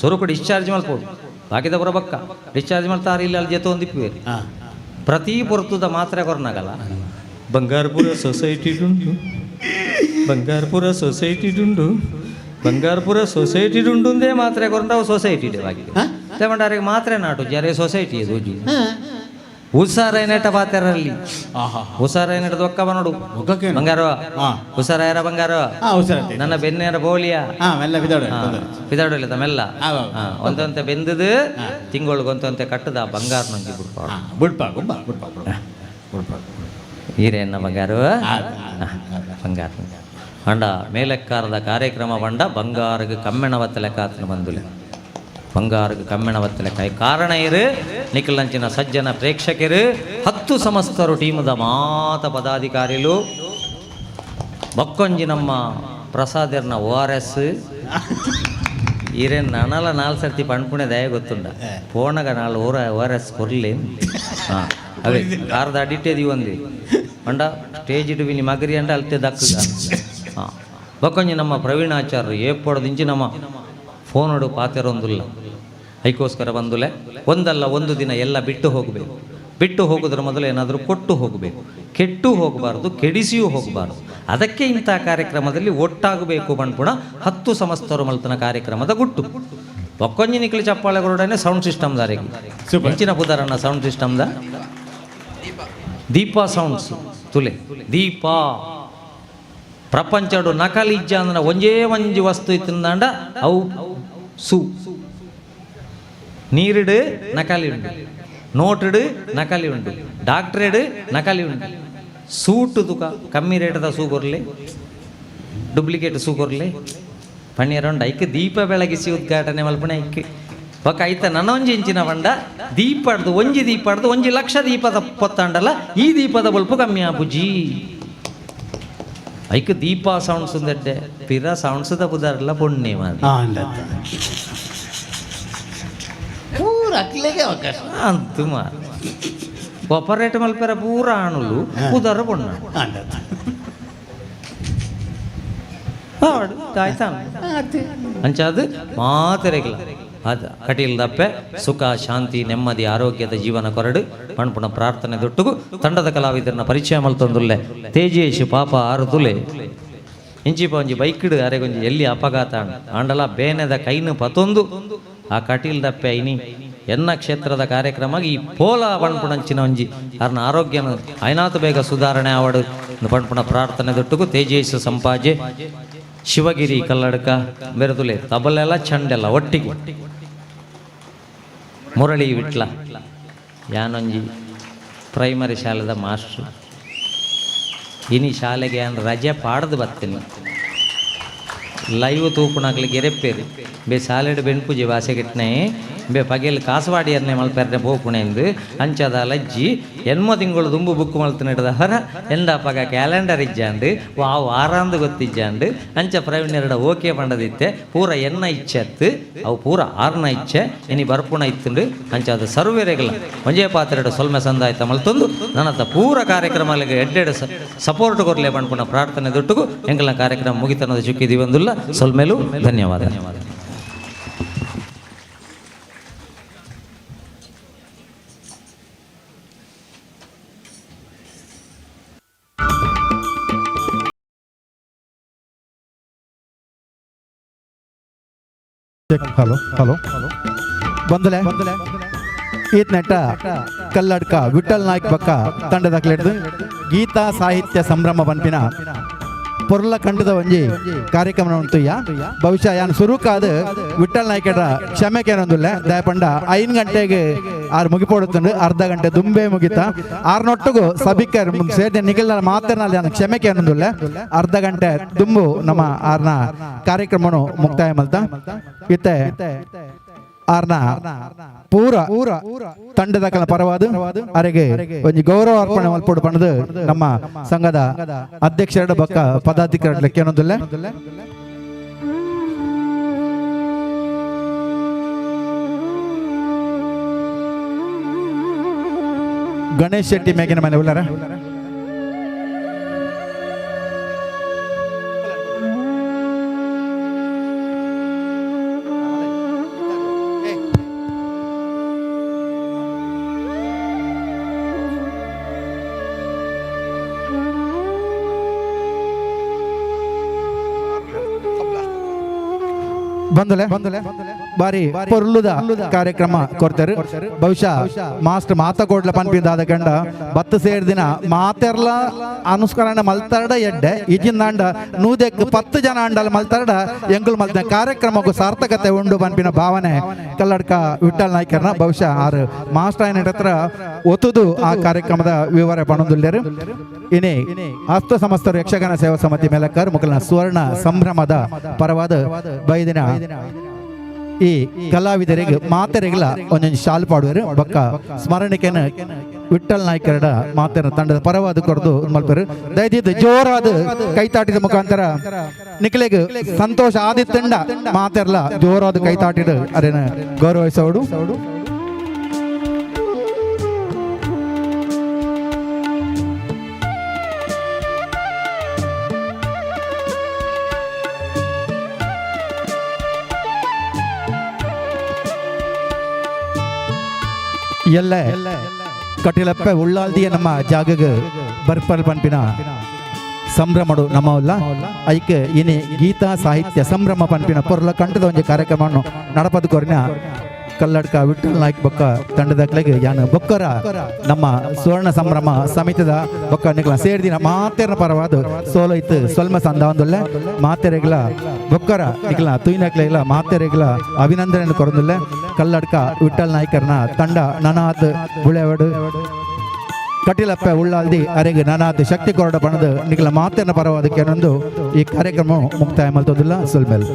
ಸೊರುಕು ಡಿಸ್ಚಾರ್ಜ್ ಮಲ್ಪೋಡು ಬಾಕಿದ ಬರ ಬಕ್ಕ ಡಿಸ್ಚಾರ್ಜ್ ಮಲ್ತಾರ ಇಲ್ಲ ಅಲ್ಲಿ ಜೊತೆ ಒಂದು ಇಪ್ಪು ಪ್ರತಿ ಪೊರ್ತುದ ಮಾತ್ರೆ ಕೊರ್ನಾಗಲ್ಲ. ಬಂಗಾರಪುರ ಸೊಸೈಟಿ ಡುಂಡು ಬಂಗಾರಪುರ ಸೊಸೈಟಿ ಡುಂಡು ಬಂಗಾರಪುರ ಸೊಸೈಟಿ ಡುಂಡುಂದೇ ಮಾತ್ರೆ ಕೊರಂಡವು ಸೊಸೈಟಿ ಬಾಕಿ ತಗೊಂಡಾರಿಗೆ ಮಾತ್ರೆ ನಾಟು ಜರೆ ಸೊಸೈಟಿ ಇದು ಹುಷಾರೈನಟ ಪಾತೆರಲ್ಲಿ ಹುಷಾರೈನಟ ದೊಕ್ಕ ಬನೋಡು ಬಂಗಾರ ಹುಷಾರಾಯರ ಬಂಗಾರ ನನ್ನ ಬೆನ್ನೇರ ಬೋಳಿಯ ಪಿದಾಡಲಿಲ್ಲ ಮೆಲ್ಲ ಒಂದಂತೆ ಬೆಂದದು ತಿಂಗಳಿಗೆ ಕಟ್ಟದ ಬಂಗಾರ ನಂಗೆ ಬಿಡ್ಪಾ ಬಿಡ್ಪಾ ಬಿಡ್ಪಾ ಈರೇನ ಬಂಗಾರ ಬಂಗಾರ ಅಂಡ ಮೇಲೆಕ್ಕಾರದ ಕಾರ್ಯಕ್ರಮ ಬಂಡ ಬಂಗಾರಗೆ ಕಮ್ಮೆಣವತ್ತ ಲೆಕ್ಕಾತನ ಬಂದುಲೆ ಬಂಗಾರಗೆ ಕಮ್ಮೆಣವತ್ತ ಲೆಕ್ಕ ಕಾರಣ ಇರು ನಿಖಿಲಂಚಿನ ಸಜ್ಜನ ಪ್ರೇಕ್ಷಕರು 10 ಸಮಸ್ತರು ಟೀಮದ ಮಾತ ಪದಾಧಿಕಾರಿಲು ಬಕ್ಕೊಂಜಿ ನಮ್ಮ ಪ್ರಸಾದರ್ನ ORS ಈರೇನು ನನಲ 4 ಸರ್ತಿ ಪಣ್ಪುಣೆ ದಯ ಗೊತ್ತುಂಡ ಪೋಣಗ 4 ORS ಕೊರ್ಲಿ ಹಾಂ ಅವೇ ಕಾರದ ಅಡಿಟ್ಟೇದಿ ಒಂದು ಅಂಡ ಸ್ಟೇಜ್ ಇಡುವಿನಿ ಮಗರಿ ಅಂಡ ಅಲ್ತೆ ದಕ್ಕುಗ ಹಾಂ ಬಕ್ಕೊಂಜಿ ನಮ್ಮ ಪ್ರವೀಣಾಚಾರ್ಯರು ಏಪೊಡದಿಂಚಿ ನಮ್ಮ ಫೋನೋಡು ಪಾತೆರೊಂದುಲ್ಲ ಐಕೋಸ್ಕರ ಬಂದುಲೆ ಒಂದಲ್ಲ ಒಂದು ದಿನ ಎಲ್ಲ ಬಿಟ್ಟು ಹೋಗಬೇಕು. ಬಿಟ್ಟು ಹೋಗೋದ್ರ ಮೊದಲು ಏನಾದರೂ ಕೊಟ್ಟು ಹೋಗಬೇಕು, ಕೆಟ್ಟು ಹೋಗಬಾರ್ದು, ಕೆಡಿಸಿಯೂ ಹೋಗಬಾರ್ದು. ಅದಕ್ಕೆ ಇಂಥ ಕಾರ್ಯಕ್ರಮದಲ್ಲಿ ಒಟ್ಟಾಗಬೇಕು ಬಣ್ಪುಣ 10 ಸಮಸ್ತರು ಮಲ್ತನ ಕಾರ್ಯಕ್ರಮದ ಗುಟ್ಟು. ಒಕ್ಕೊಂಜಿ ನಿಕ್ಲಿ ಚಪ್ಪಾಳೆಗಳೊಡನೆ ಸೌಂಡ್ ಸಿಸ್ಟಮ್ ದಾರಿಗೆ ಹೆಚ್ಚಿನ ಪುದಾರನ್ನ ಸೌಂಡ್ ಸಿಸ್ಟಮ್ದ ದೀಪಾ ಸೌಂಡ್ಸ್ ತುಲೆ ದೀಪಾ ಪ್ರಪಂಚಡು ನಕಲಿ ಇಜ್ಜ ಅಂದ್ರೆ ಒಂಜೇ ಒಂಜಿ ವಸ್ತು ಇತ್ತಿಂದಾಂಡ ಅವು ಸು ನೀರಿಡು ನಕಲಿ ಉಂಡು, ನೋಟಿಡು ನಕಲಿ ಉಂಡು, ಡಾಕ್ಟ್ರೇಡು ನಕಲಿ ಉಂಡು, ಸೂಟು ತುಕ ಕಮ್ಮಿ ರೇಟದ ಸೂ ಕೊರ್ಲಿ, ಡೂಪ್ಲಿಕೇಟ್ ಸೂ ಕೊರ್ಲಿ ಪಣ್ಣೀರ ಐಕ್ ದೀಪ ಬೆಳಗಿಸಿ ಉದ್ಘಾಟನೆ ಮಲ್ಪಣೆ ಐಕ್ ಒಕ್ಕ ಐತ ನನೊಂಜಿ ಇಂಚಿನ ಬಂಡ ದೀಪಡ್ದು ಒಂಜಿ ದೀಪಡ್ದು ಒಂಜಿ ಲಕ್ಷ ದೀಪದ ಪೊತ್ತಾಂಡಲ್ಲ ಈ ದೀಪದ ಬಲ್ಪು ಕಮ್ಮಿ ಆಪುಜಿ ಐಕ್ ದೀಪ ಸೌಂಡ್ಸ್ ಉಂದೆಡ್ಡೆ ಪಿರ ಸೌಂಡ್ಸ್ ದ ಪುದಾರಲ್ಲ ಪೊಣ್ಣೆ ಮಾದಿ ಪೂರ ಅಕ್ಲೆಗೆ ಅವಕಾಶ ಅಂತು ಮಾರ್ ಆಪರೇಟ್ ಮಲ್ಪೆರ ಪೂರ ಆಣುಲು ಉದರ ಪೊಣ್ಣ ಆಯ್ತಾ ಅಂಚಾದ ಮಾತೆರೆಗ್ಲ ಅದು ಕಟೀಲ್ ದಪ್ಪೆ ಸುಖ ಶಾಂತಿ ನೆಮ್ಮದಿ ಆರೋಗ್ಯದ ಜೀವನ ಕೊರಡು ಪಣ್ಪುಣ ಪ್ರಾರ್ಥನೆ ದೊಟ್ಟುಗು ತಂಡದ ಕಲಾವಿದರನ್ನ ಪರಿಚಯ ಮಲ್ತೊಂದುಲ್ಲೆ ತೇಜೇಶ್ ಪಾಪ ಆರುದುಲೆ ಇಂಚಿಪ ಒಂಜಿ ಬೈಕ್ಡ್ ಅರೆಗೊಂಜಿ ಎಲ್ಲಿ ಅಪಘಾತ ಆಂಡಲ ಬೇನೆದ ಕೈನು ಪತೊಂದು ಆ ಕಟೀಲ್ ದಪ್ಪೆ ಐನಿ ಎನ್ನ ಕ್ಷೇತ್ರದ ಕಾರ್ಯಕ್ರಮ ಈ ಪೋಲ ಪಣ್ಪುಣಂಚಿನ ಒಂಜಿ ಅರ್ನ ಆರೋಗ್ಯನ ಐನಾತು ಬೇಗ ಸುಧಾರಣೆ ಆವಡು ಪಣ್ಪುಣ ಪ್ರಾರ್ಥನೆ ದೊಟ್ಟುಗು ತೇಜೇಶ್ ಸಂಪಾಜೆ ಶಿವಗಿರಿ ಕಲ್ಲಡ್ಕ ಬೆರದುಲೆ ತಬಲೆಲ್ಲ ಚಂಡೆಲ್ಲ ಒಟ್ಟಿಗೆ ಮುರಳಿ ವಿಟ್ಲ ಯಾನೊಂಜಿ ಪ್ರೈಮರಿ ಶಾಲೆದ ಮಾಸ್ಟ್ರು ಇನಿ ಶಾಲೆಗೆ ಯಾನ್ ರಜೆ ಪಾಡ್ದು ಬರ್ತೀನಿ ಲೈವ್ ತೂಪುಣಾಕ್ಲಿ ಗೆರೆಪ್ಪೇರು ಬೆ ಶಾಲೆಡ್ ಬೆನ್ಪುಜಿ ಬಾಸೆಗಿಟ್ನೆ ಬೆ ಪಗೆಲ್ ಕಾಸವಾಡಿಯನ್ನೇ ಮಲ್ಪೆರ್ನೆ ಪೋಪುಣೆಂದು ಅಂಚದ ಲಜ್ಜಿ ಎನ್ಮ ತಿಂಗಳು ದುಂಬು ಬುಕ್ ಮಲ್ತು ಹೊರ ಎಂದಪ್ಪಗ ಕ್ಯಾಲೆಂಡರ್ ಇಜ್ಜಾಂಡು ವಾ ವಾರಾಂದು ಗೊತ್ತಿಜ್ಜಾಂಡು ಅಂಚ ಪ್ರವೀಣ್ಯರಡ ಓಕೆ ಪಂಡದಿತ್ತೆ ಪೂರ ಎನ್ನ ಇಚ್ಛೆತ್ತು ಅವು ಪೂರ ಆರ್ನ ಇಚ್ಛೆ ಇನಿ ಬರ್ಪುಣ ಇತ್ತುಂಡು ಅಂಚ ಅದು ಸರ್ವೇರೆಗಲ ಒಂಜೇ ಪಾತ್ರೆಡ ಸೊಲ್ಮೆ ಸಂದಾಯ್ತ ಮಲ್ತೊಂದು ನನ್ನತ್ತ ಪೂರ ಕಾರ್ಯಕ್ರಮಗಳಿಗೆ ಎಡ್ಡೆಡ್ ಸಪೋರ್ಟ್ ಕೊರ್ಲೆ ಪಣ್ಪುಣ ಪ್ರಾರ್ಥನೆ ದೊಟ್ಟುಗು ಎಂಕಲ್ನ ಕಾರ್ಯಕ್ರಮ ಮುಗಿತನದ ಚುಕ್ಕಿದೀವಂದುಲ್ಲ ಸೊಲ್ಮೆಲು ಧನ್ಯವಾದ. ಹಲೋ ಹಲೋ ಬಂದಲೆ ಈತ್ನೆಟ್ಟ ಕಲ್ಲಡ್ಕ ವಿಠಲ್ ನಾಯ್ಕ್ ಬಕ್ಕ ತಂಡದ ಗೀತಾ ಸಾಹಿತ್ಯ ಸಂಭ್ರಮ ಪನ್ಪಿನ ಪೊರ್ಲ ಕಂಡದ ಒಂಜಿ ಕಾರ್ಯಕ್ರಮ ಉಂತುಯ್ಯ. ಬಹುಶಃ ಯಾನ್ ಸುರುಕಾದ ವಿಠಲ್ ನಾಯ್ಕರ ಕ್ಷಮೆ ಕೇನೊಂದುಲ್ಲೆ ದಯಪಂಡ 5 ಗಂಟೆಗೆ ಆರು ಮುಗಿಪೋಡುತ್ತುಂಡು, ಅರ್ಧ ಗಂಟೆ ದುಂಬೆ ಮುಗಿತ ಆರ್ನೊಟ್ಟುಗು ಸಭಿಕರ್ ಸೇರ್ದೆ ನಿಗಲ್ನ ಮಾತ್ರನಲ್ಲಿ ಯಾನ್ ಕ್ಷಮೆ ಕೇನೊಂದುಲ್ಲೆ. ಅರ್ಧ ಗಂಟೆ ದುಂಬು ನಮ್ಮ ಆರ್ನ ಕಾರ್ಯಕ್ರಮನು ಮುಕ್ತಾಯ ಮಲ್ತ ಇತ್ತೆ ಆರ್ನ ಪೂರ ತಂಡದ ಕಲ ಪರವಾದ ಅರೆಗೆ ಒಂಜಿ ಗೌರವ ಅರ್ಪಣೆ ಮಲ್ಪೊಡು ಪಂಡದು ನಮ್ಮ ಸಂಘದ ಅಧ್ಯಕ್ಷರ ಬಕ್ಕ ಪದಾಧಿಕಾರಿ ಲೆಕ್ಕೇನೊಂದುಲ್ಲೆ. ಗಣೇಶ್ ಶೆಟ್ಟಿ ಮೇಗಿನ ಮನೆ ಉಲ್ಲಾರ. ಬಂದಲೆ ಬಾರಿ ಪೊರ್ಲುದ ಕಾರ್ಯಕ್ರಮ ಕೊಡ್ತಾರೆ. ಬಹುಶಃ ಮಾಸ್ಟರ್ ಮಾತ ಕೊಡ್ಲ ಪನ್ಪಿಂದಾದ ಗಂಡ ಬತ್ತು ಸೇರ್ದಿನ ಮಾತೆರ್ಲ ಅನುಸ್ಕರಣೆ ಮಲ್ತಾರಡ ಎಡ್ಡೆ ಇಜಿಂದಾಂಡ ನೂದೆಕ್ 10 ಜನ ಅಂಡಲ ಮಲ್ತಾರಡ ಎಂಕುಲ್ ಮಲ್ತ ಕಾರ್ಯಕ್ರಮಕ್ಕೂ ಸಾರ್ಥಕತೆ ಉಂಡು ಪನ್ಪಿನ ಭಾವನೆ ಕಲ್ಲಡ್ಕ ವಿಠಲ್ ನಾಯ್ಕರ್ನ ಬಹುಶಃ ಆರು ಮಾಸ್ಟರ್ ಏನ ಹತ್ರ ಒತ್ತುದು ಆ ಕಾರ್ಯಕ್ರಮದ ವಿವರ ಪಣೊಂದುಲ್ಲೇರು. ಇನಿ ಹಸ್ತ ಸಮಸ್ತರು ಯಕ್ಷಗಾನ ಸೇವಾ ಸಮಿತಿ ಮೇಲಕ್ಕರ್ ಮುಕಲ್ನ ಸುವರ್ಣ ಸಂಭ್ರಮದ ಪರವಾದ ಬೈದಿನ ಈ ಕಲಾವಿದರಿಗೆ ಮಾತೆರೆಗಳ ಒಂದೊಂದು ಶಾಲು ಪಾಡುವರು ಬಕ್ಕ ಸ್ಮರಣಿಕೆನ ವಿಠಲ್ ನಾಯ್ಕರಡ ಮಾತೆರ ತಂಡದ ಪರವಾದ ಕೊರದು ಮಲ್ಪರು. ದಯದಿದ್ದು ಜೋರಾದ ಕೈತಾಟಿದ ಮುಖಾಂತರ ನಿಖಲೆಗ್ ಸಂತೋಷ ಆದಿತ್ತಂಡ ಮಾತೆರ್ಲ ಜೋರಾದ ಕೈತಾಟಿಡು ಅರೇನ ಗೌರವಿಸೋಡು. ಎಲ್ಲ ಕಟಿಲಪ್ಪ ಉಳ್ಳಾಲ್ದಿಯ ನಮ್ಮ ಜಾಗಗ ಬರ್ಪಲ್ ಪನ್ಪಿನ ಸಂಭ್ರಮಡು ನಮ್ಮವಲ್ಲ ಐಕ್ ಇನಿ ಗೀತಾ ಸಾಹಿತ್ಯ ಸಂಭ್ರಮ ಪನ್ಪಿನ ಪೊರ್ಲ ಕಂಠದ ಒಂಜಿ ಕಾರ್ಯಕ್ರಮವನ್ನು ನಡಪದ ಕೊರಿನ ಕಲ್ಲಡ್ಕ ವಿಠಲ್ ನಾಯ್ಕ ಬೊಕ್ಕ ತಂಡದ ಯಾನು ಬೊಕ್ಕರ ನಮ್ಮ ಸುವರ್ಣ ಸಂಭ್ರಮ ಸಮಿತಿದ ಬೊಕ್ಕ ನಿಕ್ಲ ಸೇರ್ದಿನ ಮಾತೆರ್ನ ಪರವಾದ ಸೋಲ ಇತ್ತು ಸೊಲ್ಮ ಸಂದ ಒಂದುಲ್ಲೆ ಮಾತೆರೆಗ್ಲ ಬೊಕ್ಕರ ನಿಕ್ಲ ತುಯ್ನಕ್ಲೆಗ್ಲ ಮಾತೆರೆಗ್ಲ ಅಭಿನಂದನೆ ಕೊರೊಂದುಲ್ಲೆ. ಕಲ್ಲಡ್ಕ ವಿಠಲ್ ನಾಯ್ಕರ್ನ ತಂಡ ನನಾತ್ ಬುಳೆವಡು ಕಟಿಲಪ್ಪ ಉಳ್ಳಾಲ್ದಿ ಅರೆಗೆ ನನಾತ್ ಶಕ್ತಿ ಕೊರಡ ಬಣದ ನಿಕ್ಲ ಮಾತೆರ್ನ ಪರವಾದಕ್ಕೆ ಏನೊಂದು ಈ ಕಾರ್ಯಕ್ರಮ ಮುಕ್ತಾಯ ಮಲ್ತೊಂದುಲ್ಲ. ಸೊಲ್ಮೆಲ್.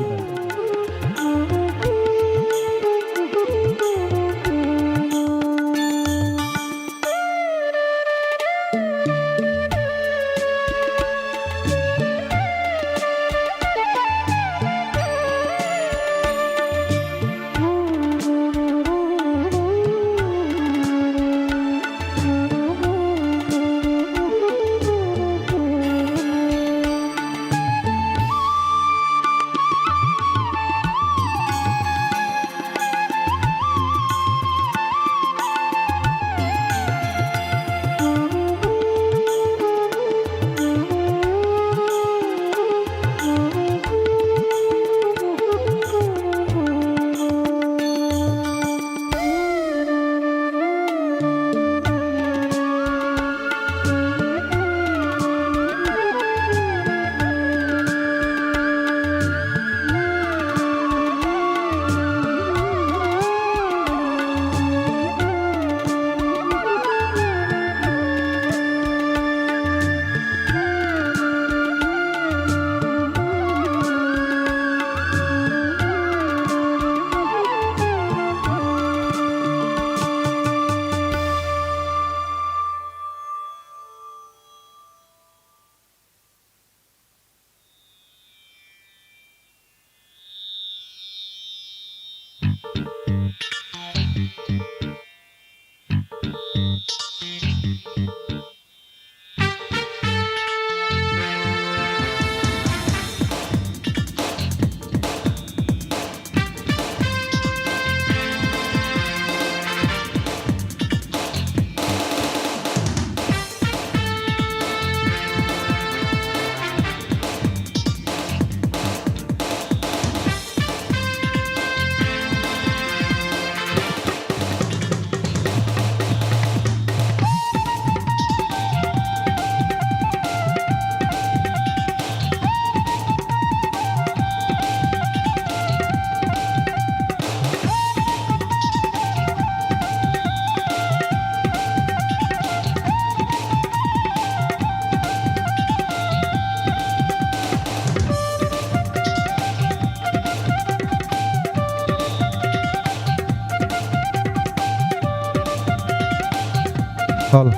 ಹಾಲ್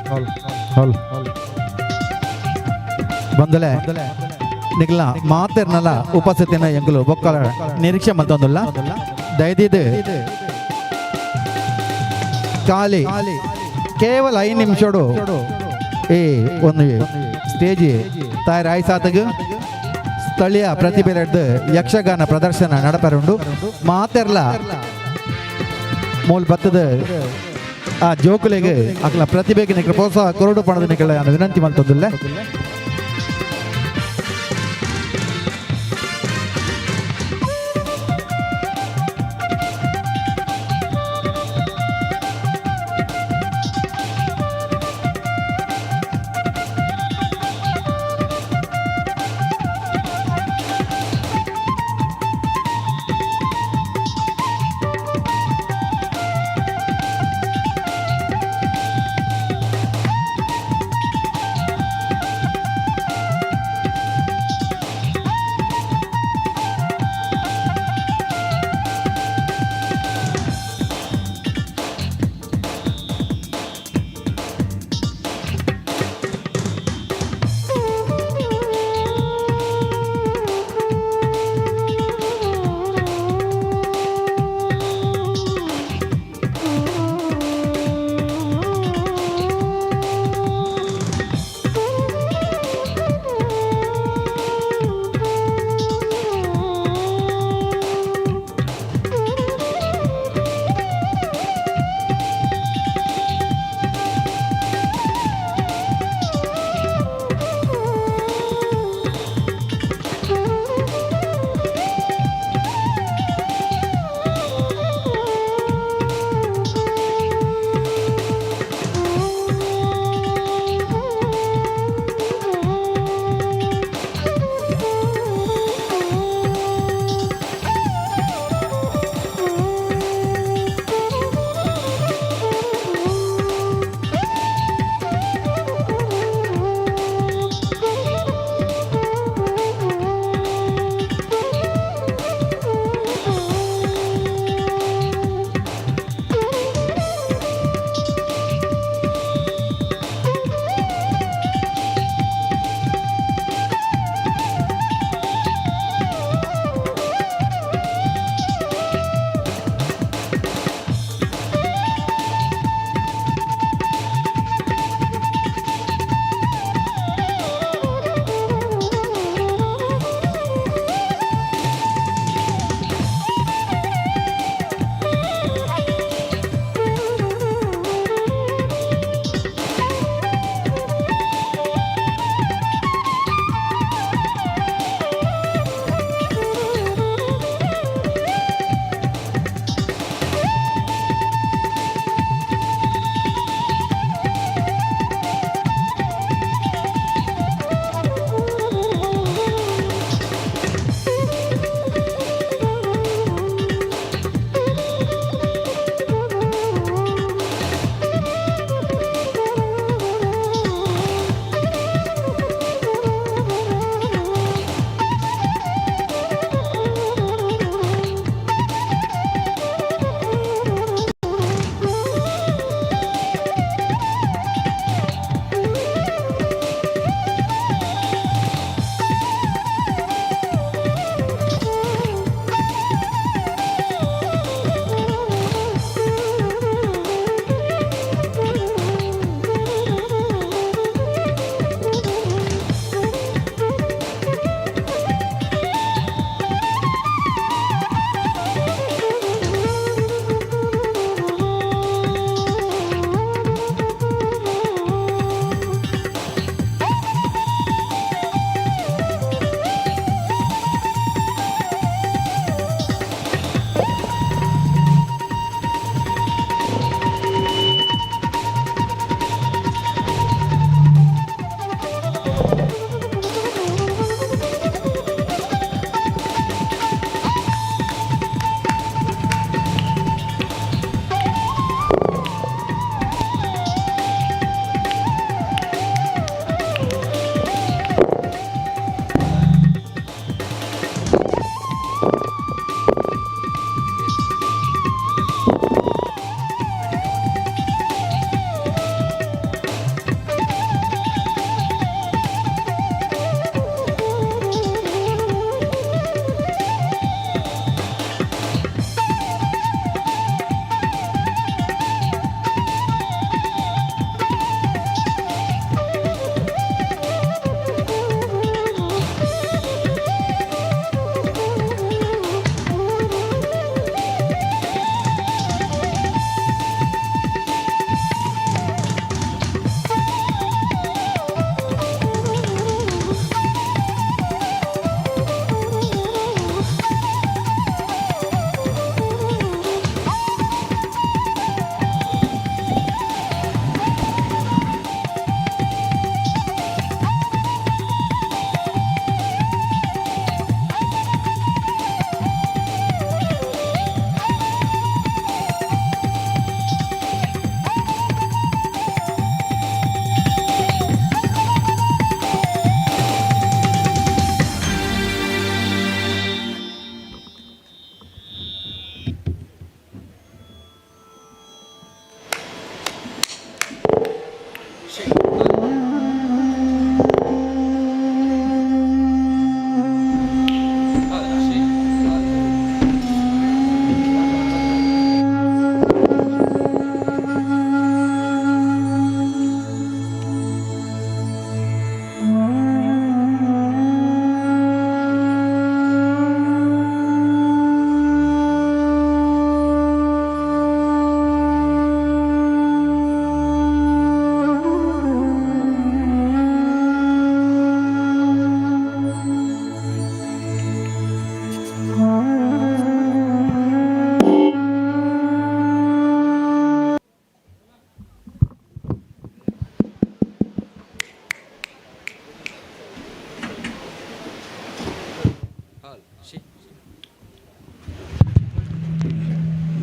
ಹಾಲ್ ಬಂದಲೆ ನಿಗ್ಲ ಮಾತೆರ್ನಲ ಉಪಸ್ಥಿತಿನ ಎಂಕುಲು ಬೊಕ್ಕಲ ನಿರೀಕ್ಷೆ ಮಲ್ತೊಂದುಲ್ಲ. ದಯದಿದ್ದು ಖಾಲಿ ಕೇವಲ 5 ನಿಮಿಷಡು ಈ ಒಂದು ಸ್ಟೇಜ್ ತಯಾರಾಯ್ಸಾತಗ ಸ್ಥಳೀಯ ಪ್ರತಿಭೆಲೆಡ್ದು ಯಕ್ಷಗಾನ ಪ್ರದರ್ಶನ ನಡಪರುಂಡು. ಮಾತೆರ್ಲ ಮೂಲ ಬತ್ತದ ಆ ಜೋಕುಲೆಗ್ ಅಕ್ಲ ಪ್ರತಿಭೆಗೆ ನಿಕ್ಲ ಪ್ರೋತ್ಸಾಹ ಕೊರಡು ಪಣದ ನಿಕ್ಲ ನಾನು ವಿನಂತಿ ಮಲ್ತೊಂದುಲ್ಲೆ.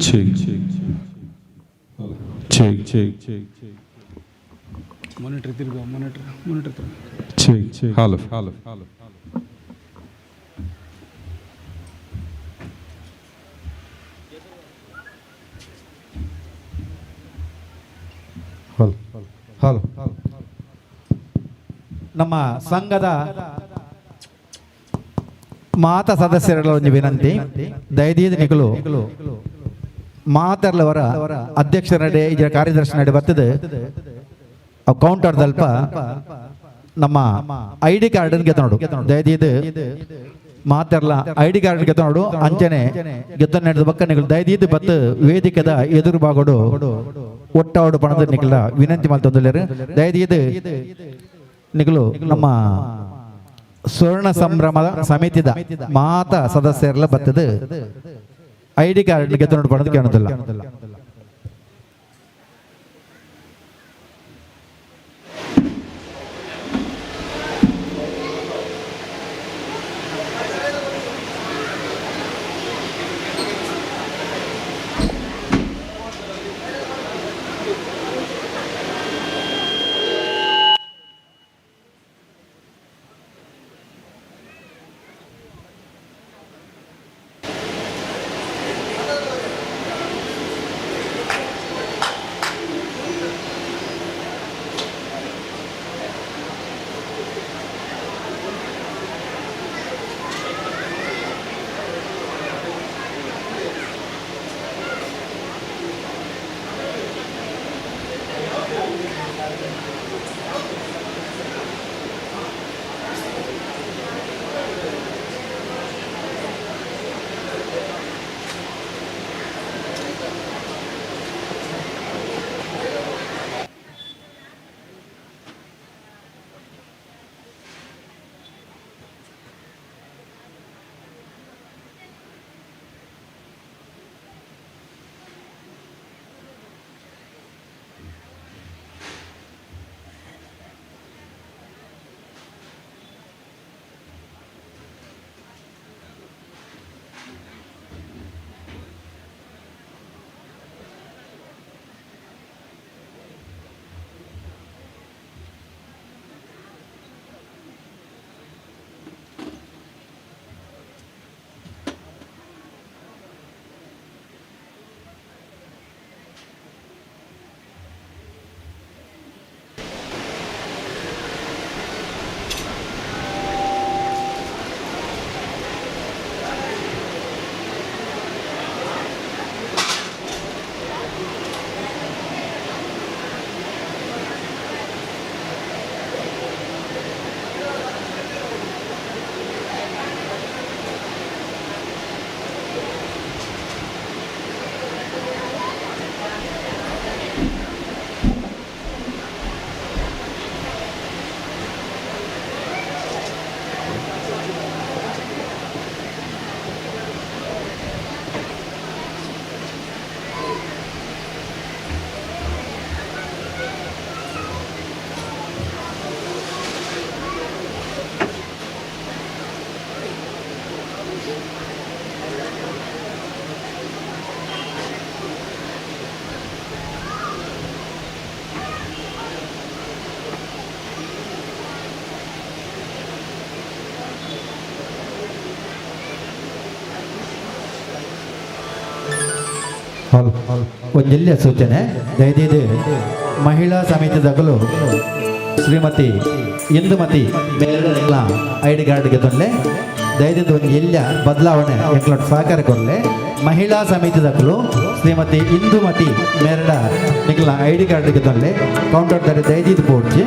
Check check check check. Monitor ತಿರ್ಗೋ, monitor, monitor ತಿರ್ಗೋ. Check check. Hello hello hello. Hello hello. ನಮ್ಮ ಸಂಘದ ಮಾತ ಸದಸ್ಯರ ಒಂದು ವಿನಂತಿ, ದಯದೀದ ನಿಕಲು ಮಾತರ್ಲವರ ಅಧ್ಯಕ್ಷರ ನಡೆ ಇದರ ಕಾರ್ಯದರ್ಶಿ ನಡೆ ಬರ್ತದೆ. ಕೌಂಟರ್ ದಲ್ಪ ನಮ್ಮ I D card ಗೆದ್ದ ನೋಡು. ದಯದೀದ ಮಾತರ್ಲ I D card ಗೆದ್ದ ನೋಡು. ಅಂಚನೆ ಗೆದ್ದ ನಡೆದ ಬಕ್ಕ ನಿಕಲು ದಯದೀದ ಬತ್ತು ವೇದಿಕೆದ ಎದುರು ಬಾಗೋಡು ಒಟ್ಟಾಡು ಪಣದ ನಿಕಲ ವಿನಂತಿ ಮಲ್ತೊಂದುಲ್ಲೆರ್. ದಯದೀದ ನಿಕಲು ನಮ್ಮ ಸುವರ್ಣ ಸಂಭ್ರಮದ ಸಮಿತಿದ ಮಾತ ಸದಸ್ಯರೆಲ್ಲ ಬರ್ತದೆ I D card ಗೆದ್ದು ನೋಡು ಪಣದ ಕೇಳೋದಿಲ್ಲ. ಒಂದೆಲ್ಲ ಸೂಚನೆ, ದಯದೀದು ಮಹಿಳಾ ಸಮಿತಿದಗಲು ಶ್ರೀಮತಿ ಇಂದುಮತಿ ಮೇರೆಲ್ಲ I D ಕಾರ್ಡ್ಗೆ ತೊಂದರೆ. ದಯದೀದು ಒಂದು ಎಲ್ಲ ಬದಲಾವಣೆ ಎಂಕ್ಲೊಟ್ ಸಹಕಾರ ಕೊರಲೆ. ಮಹಿಳಾ ಸಮಿತಿದಕಲು ಶ್ರೀಮತಿ ಇಂದುಮತಿ ಮೇರಡ ನಿಕ್ಲ I D ಕಾರ್ಡ್ಗೆ ತೊಂದರೆ ಕೌಂಟರ್ ದರೆ ದಯದೀದು ಪೋಡ್ಚಿ.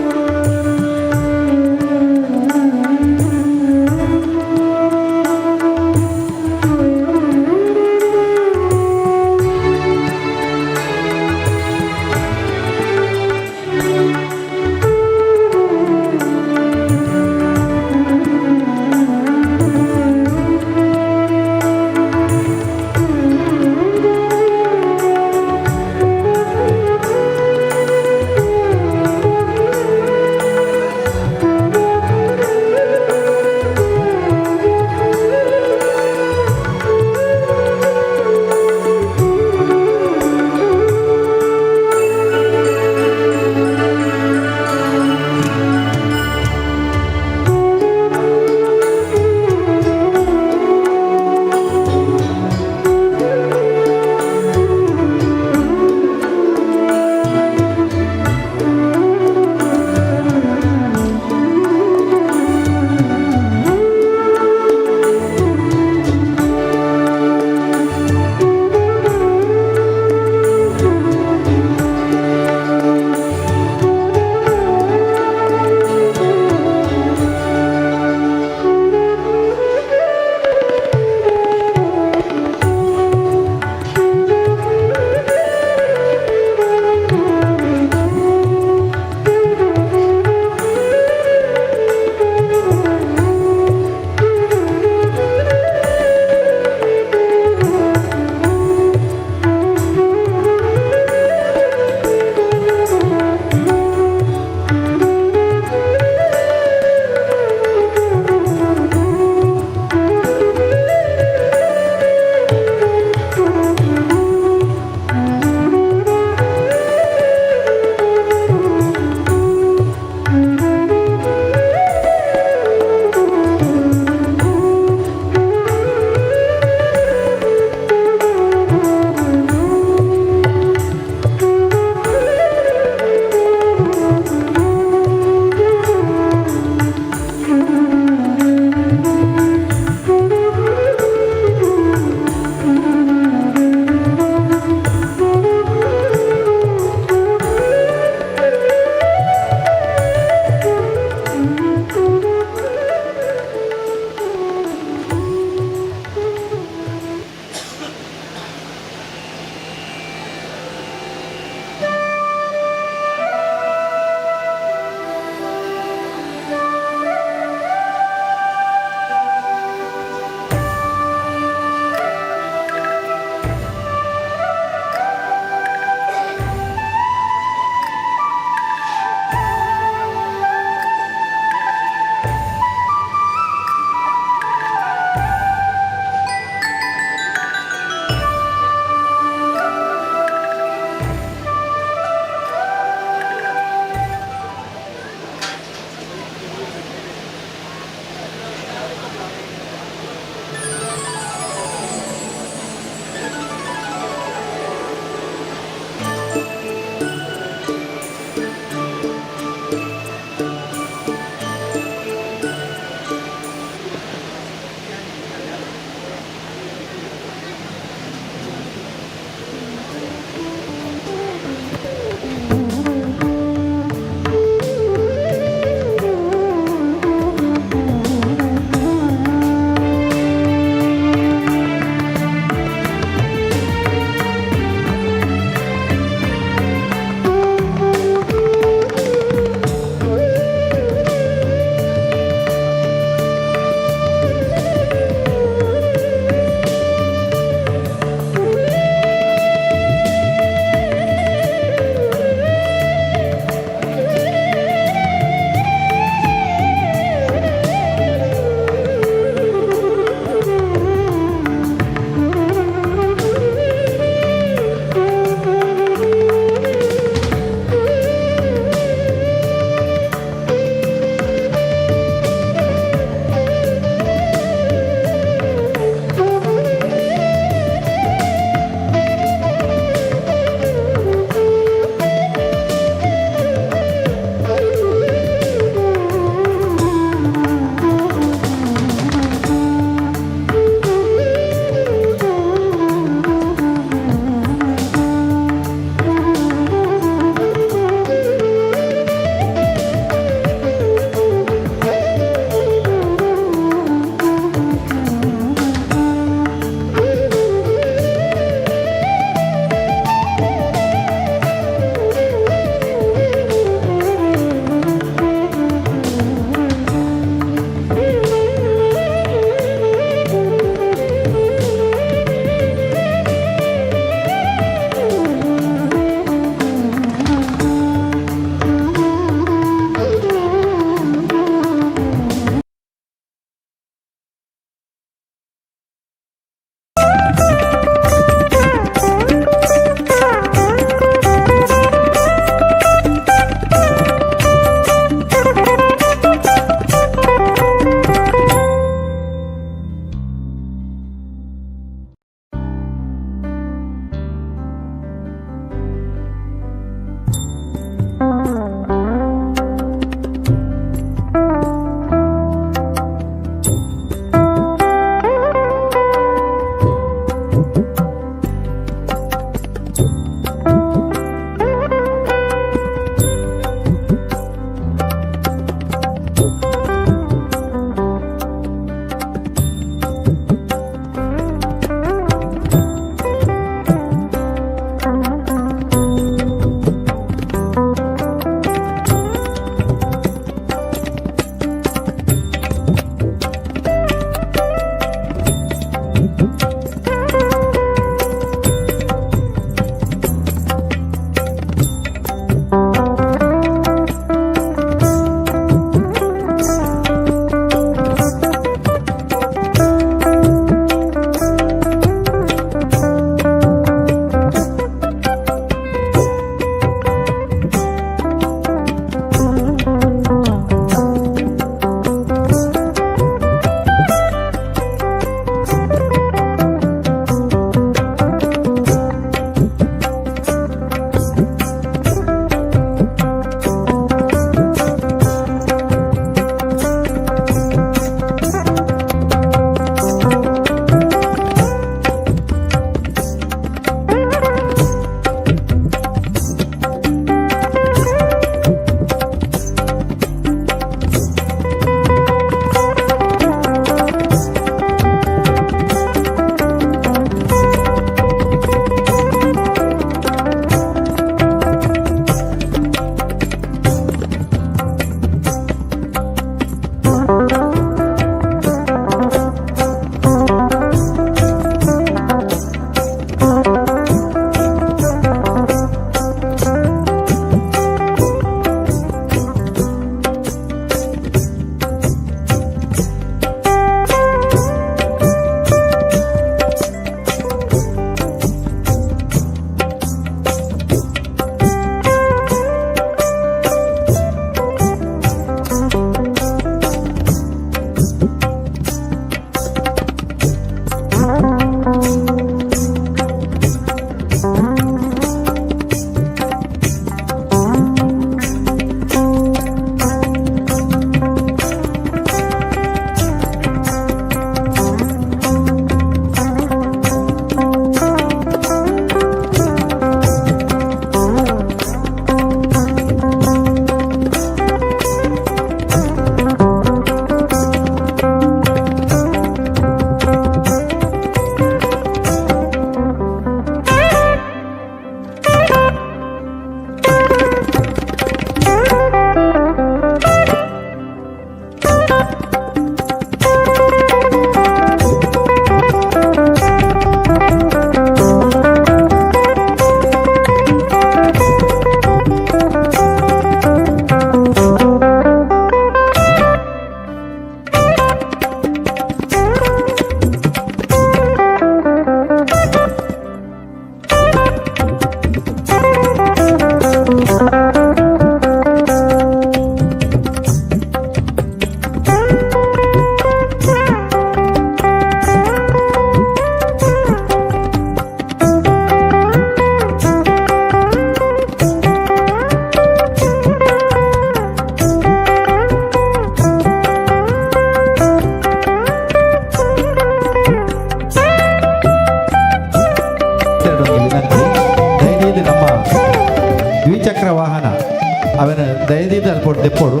ಅಲ್ಪೊಡು ದೆಪ್ಪೊಡು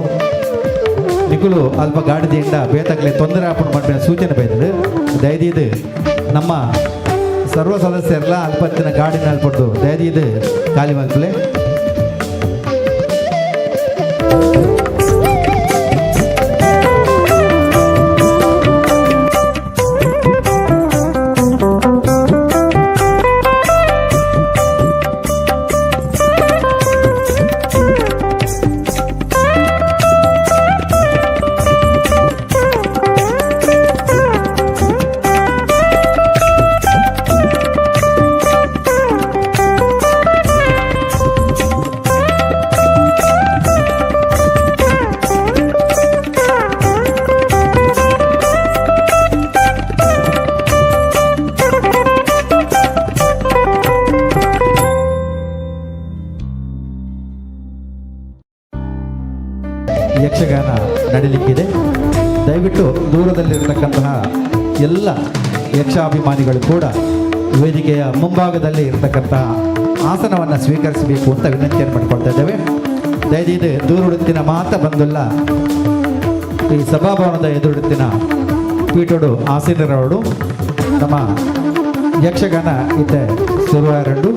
ನಿಕುಲು ಅಲ್ಪ ಗಾಡಿ ದಿಂಡ ಬೇತಕ್ಲೆ ತೊಂದರೆ ಆಪುಂಡು ಪನ್ಪಿನ ಸೂಚನೆ ಬೈದ್ಂಡ್. ದಯದೀದ್ ನಮ್ಮ ಸರ್ವ ಸದಸ್ಯರ್ಲ ಅಲ್ಪತ್ತಿನ ಗಾಡಿನ ಅಲ್ಪೊಡ್ದು ದಯದೀದ್ ಖಾಲಿ ಮಲ್ಪುಲೆ. ಯಕ್ಷಗಾನ ನಡೀಲಿಕ್ಕಿದೆ. ದಯವಿಟ್ಟು ದೂರದಲ್ಲಿರತಕ್ಕಂತಹ ಎಲ್ಲ ಯಕ್ಷಾಭಿಮಾನಿಗಳು ಕೂಡ ವೇದಿಕೆಯ ಮುಂಭಾಗದಲ್ಲಿ ಇರತಕ್ಕಂತಹ ಆಸನವನ್ನು ಸ್ವೀಕರಿಸಬೇಕು ಅಂತ ವಿನಂತಿಯನ್ನು ಮಾಡಿಕೊಳ್ತಾ ಇದ್ದೇವೆ. ದಯದೀದು ದೂರುಡುತ್ತಿನ ಮಾತ ಬಂದುಲ್ಲ ಈ ಸಭಾಭವನದ ಎದುರುಡುತ್ತಿನ ಪೀಠೋಡು ಆಸೀನರವರು ನಮ್ಮ ಯಕ್ಷಗಾನ ಇತ್ತೆ ಶುರುವಾರಂಡು.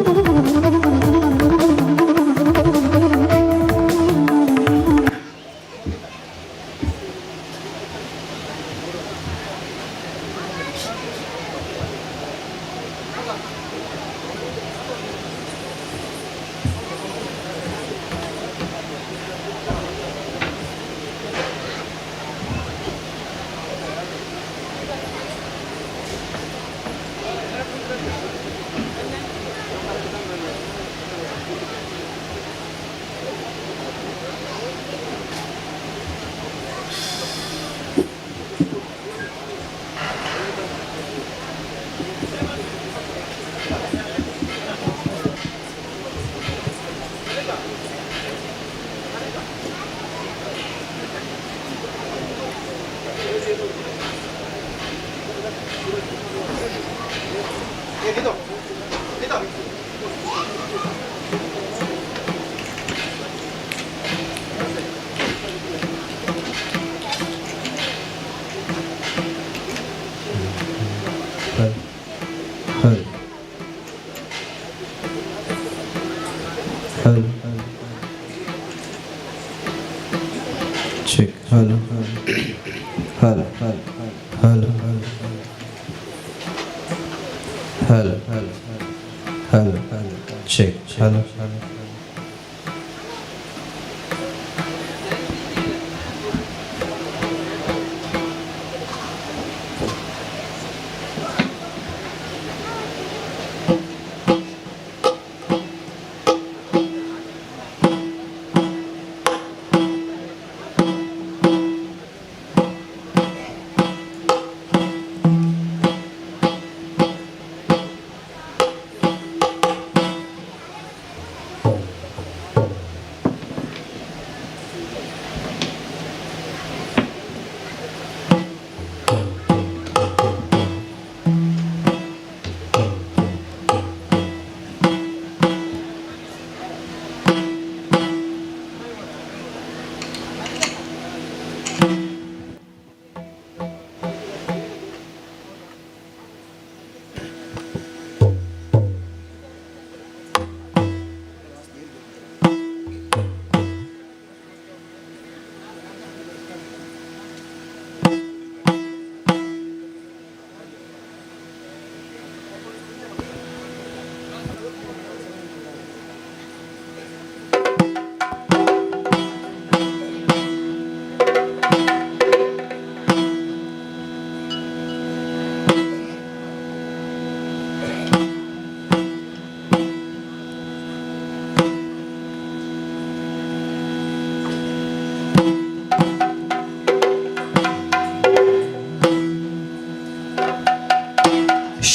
Check. Hello. Hello. Hello. Hello. Hello. Check. Hello.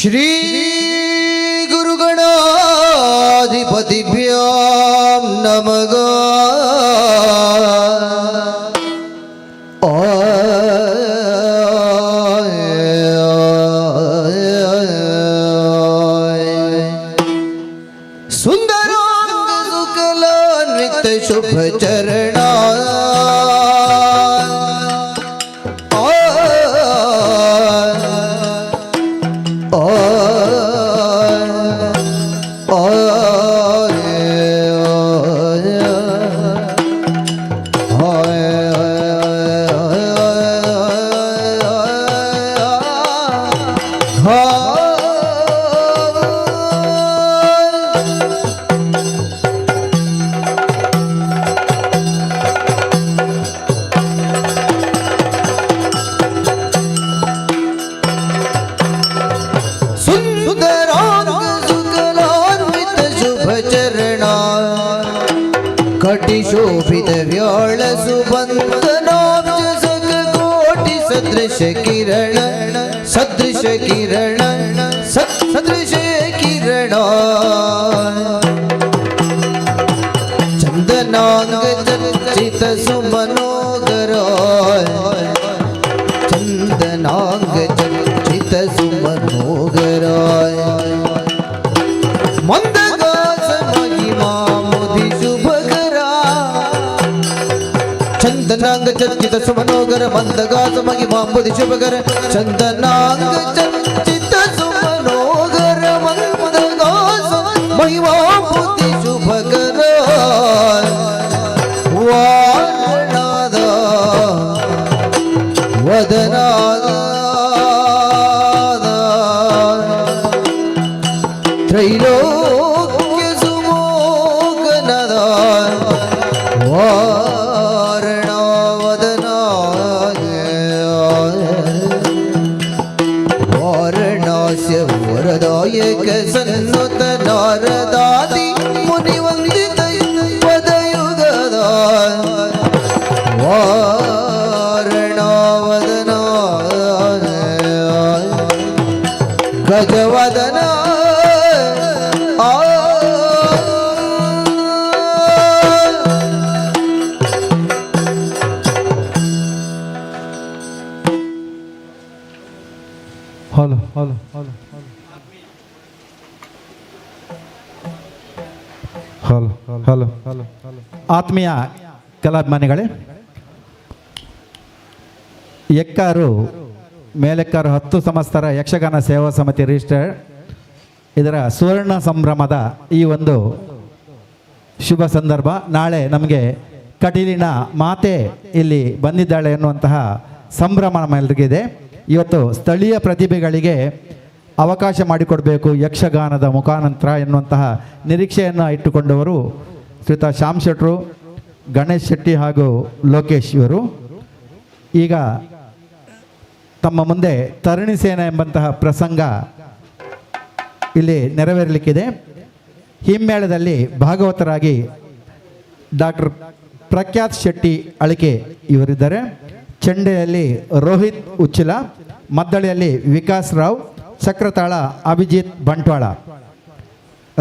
Shri ಗುರುಗಣಾಧಿಪತಿಭ್ಯಾಂ ನಮಃ. ಸುಂದರಾಂಗ ಸುಕಲಾನ್ವಿತ ಶುಭ ಚರಣ. ಹಾ. सुंदरांग सुकलान्वित शुभ चरणा, कटिशोभित व्याळ सुबंधनाब्ज कोटि सदृश किरण, सदृश किरण, सदृश किरण। चंदनांग चर्चित सुमनोगर, चंदनांग चर्चित सुमनोगर, मंदगास महिमा मुधि शुभकरा। चंदनांग चर्चित सुमनोगर, मंदगास महिमा मुधि शुभकर। चंदनांग चर्चित सुमनोगर, मंदगास महिमा मुधि शुभकर। वारणाद वदनाद त्रैलोक्य सुमोगनद, वारणवदनाद वारणास्य वरदायक सन्नुत नारदादि मुनिवन्दित पदयुगद, वारणवदनाद गजवदन आ। Hello hello hello hello hello hello. ಆತ್ಮೀಯ ಕಲಾಭಿಮಾನಿಗಳೇ, ಎಕ್ಕಾರು ಮೇಲೆಕ್ಕಾರು 10 ಸಮಸ್ತರ ಯಕ್ಷಗಾನ ಸೇವಾ ಸಮಿತಿ ರಿಜಿಸ್ಟರ್ ಇದರ ಸುವರ್ಣ ಸಂಭ್ರಮದ ಈ ಒಂದು ಶುಭ ಸಂದರ್ಭ. ನಾಳೆ ನಮಗೆ ಕಟೀಲಿನ ಮಾತೆ ಇಲ್ಲಿ ಬಂದಿದ್ದಾಳೆ ಎನ್ನುವಂತಹ ಸಂಭ್ರಮ ನಮ್ಮೆಲ್ಲರಿಗಿದೆ. ಇವತ್ತು ಸ್ಥಳೀಯ ಪ್ರತಿಭೆಗಳಿಗೆ ಅವಕಾಶ ಮಾಡಿಕೊಡಬೇಕು ಯಕ್ಷಗಾನದ ಮುಖಾನಂತರ ಎನ್ನುವಂತಹ ನಿರೀಕ್ಷೆಯನ್ನು ಇಟ್ಟುಕೊಂಡವರು ಶ್ರೀಯುತ ಶ್ಯಾಮ್ ಶೆಟ್ರು, ಗಣೇಶ್ ಶೆಟ್ಟಿ ಹಾಗೂ ಲೋಕೇಶ್ ಇವರು. ಈಗ ತಮ್ಮ ಮುಂದೆ ತರುಣಿಸೇನ ಎಂಬಂತಹ ಪ್ರಸಂಗ ಇಲ್ಲಿ ನೆರವೇರಲಿಕ್ಕಿದೆ. ಹಿಮ್ಮೇಳದಲ್ಲಿ ಭಾಗವತರಾಗಿ ಡಾಕ್ಟರ್ ಪ್ರಖ್ಯಾತ್ ಶೆಟ್ಟಿ ಅಳಿಕೆ ಇವರಿದ್ದಾರೆ. ಚೆಂಡೆಯಲ್ಲಿ ರೋಹಿತ್ ಉಚ್ಚಿಲ, ಮದ್ದಳೆಯಲ್ಲಿ ವಿಕಾಸ್ ರಾವ್, ಚಕ್ರತಾಳ ಅಭಿಜಿತ್ ಬಂಟ್ವಾಳ,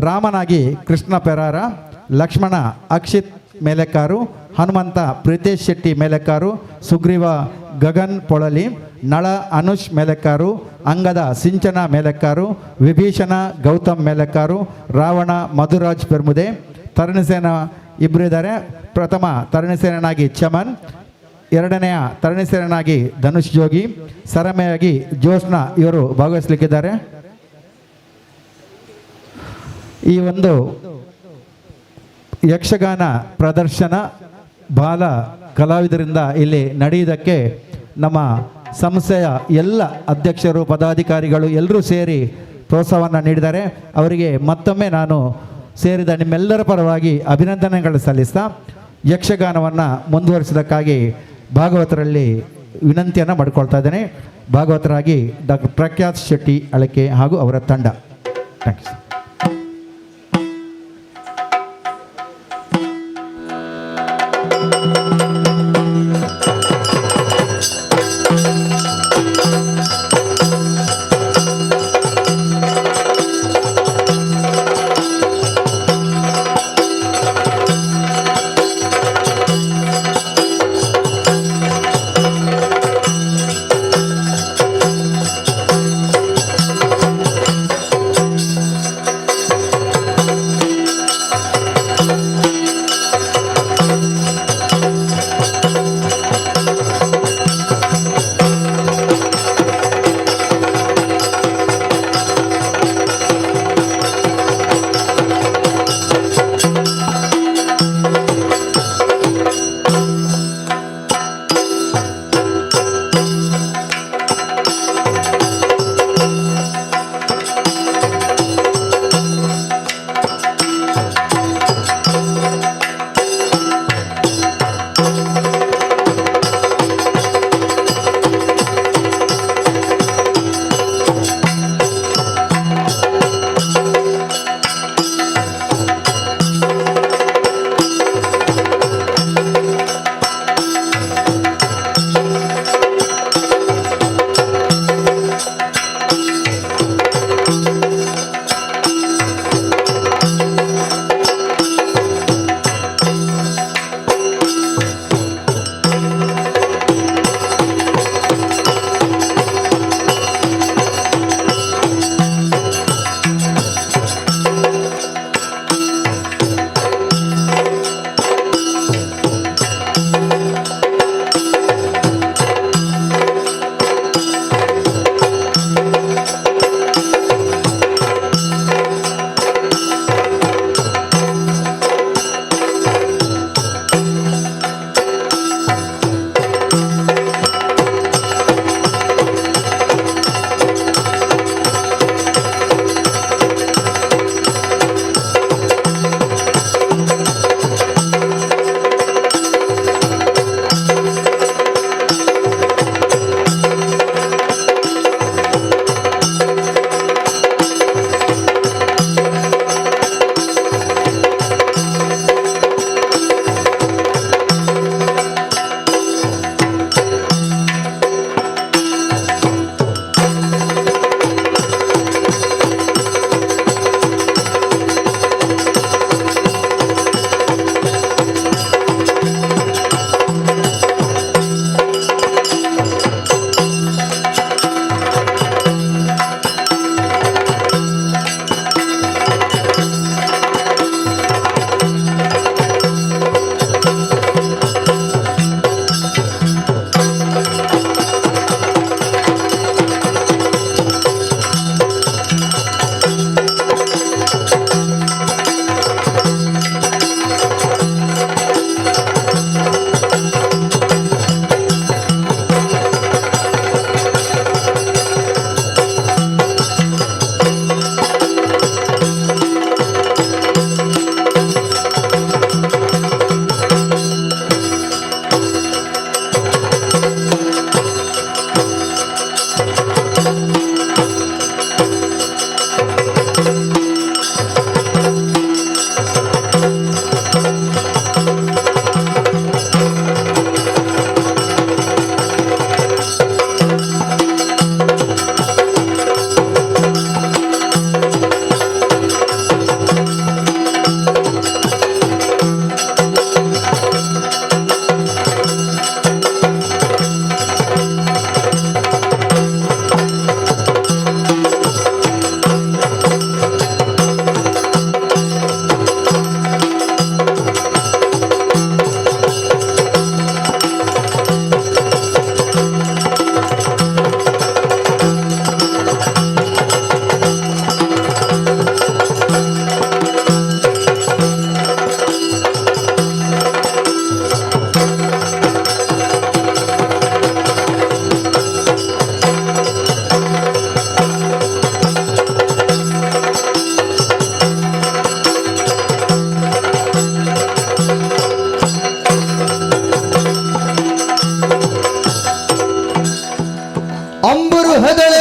ರಾಮನಾಗಿ ಕೃಷ್ಣ ಪೆರಾರ, ಲಕ್ಷ್ಮಣ ಅಕ್ಷಿತ್ ಮೇಲೆಕ್ಕಾರು, ಹನುಮಂತ ಪ್ರೀತೇಶ್ ಶೆಟ್ಟಿ ಮೇಲೆಕ್ಕಾರು, ಸುಗ್ರೀವ ಗಗನ್ ಪೊಳಲಿ, ನಳ ಅನುಷ್ ಮೇಲೆಕ್ಕಾರು, ಅಂಗದ ಸಿಂಚನ ಮೇಲೆಕ್ಕಾರು, ವಿಭೀಷಣ ಗೌತಮ್ ಮೇಲೆಕ್ಕಾರು, ರಾವಣ ಮಧುರಾಜ್ ಪೆರ್ಮುದೆ. ತರುಣಿಸೇನ ಇಬ್ಬರು ಇದ್ದಾರೆ. ಪ್ರಥಮ ತರುಣಿಸೇನಾಗಿ ಚಮನ್, ಎರಡನೆಯ ತರುಣಿಸೇನಾಗಿ ಧನುಷ್ ಜೋಗಿ, ಸರಮೆಯಾಗಿ ಜೋಷ್ನಾ ಇವರು ಭಾಗವಹಿಸಲಿಕ್ಕಿದ್ದಾರೆ. ಈ ಒಂದು ಯಕ್ಷಗಾನ ಪ್ರದರ್ಶನ ಬಾಲ ಕಲಾವಿದರಿಂದ ಇಲ್ಲಿ ನಡೆಯುವುದಕ್ಕೆ ನಮ್ಮ ಸಂಸ್ಥೆಯ ಎಲ್ಲ ಅಧ್ಯಕ್ಷರು, ಪದಾಧಿಕಾರಿಗಳು ಎಲ್ಲರೂ ಸೇರಿ ಪ್ರೋತ್ಸಾಹವನ್ನು ನೀಡಿದ್ದಾರೆ. ಅವರಿಗೆ ಮತ್ತೊಮ್ಮೆ ನಾನು ಸೇರಿದ ನಿಮ್ಮೆಲ್ಲರ ಪರವಾಗಿ ಅಭಿನಂದನೆಗಳು ಸಲ್ಲಿಸ್ತಾ ಯಕ್ಷಗಾನವನ್ನು ಮುಂದುವರಿಸೋದಕ್ಕಾಗಿ ಭಾಗವತರಲ್ಲಿ ವಿನಂತಿಯನ್ನು ಮಾಡಿಕೊಳ್ತಾ ಇದ್ದೇನೆ. ಭಾಗವತರಾಗಿ ಡಾಕ್ಟರ್ ಪ್ರಖ್ಯಾತ್ ಶೆಟ್ಟಿ ಅಳಕೆ ಹಾಗೂ ಅವರ ತಂಡ. Thank you.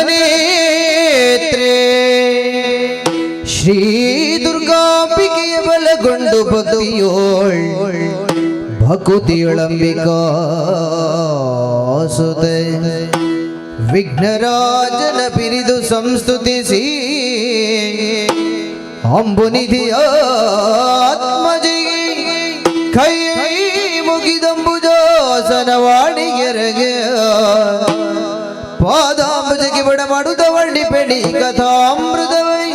ನೇತ್ರೆ ಶ್ರೀ ದುರ್ಗಾಂಬಿಕೆಯ ಬಲಗೊಂಡು ಭಕ್ತಿಯೋಳ್ ಭಕುತಿಯೊಳಂಬಿಕಾ ಸುತೆ ವಿಘ್ನರಾಜನ ಬಿರಿದು ಸಂಸ್ತುತಿಸಿ ಅಂಬುನಿಧಿಯ ಆತ್ಮಜಿಗೆ ಕೈ ಮುಗಿದಂಬುಜಾಸನವಾಣಿಗೆರಗೆ ಪಾದಾಂಬುಜಕ್ಕೆ ಬಡ ಮಾಡುತ್ತ ವಳ್ಳಿ ಪೆಣಿ ಕಥಾಮೃತವೈ.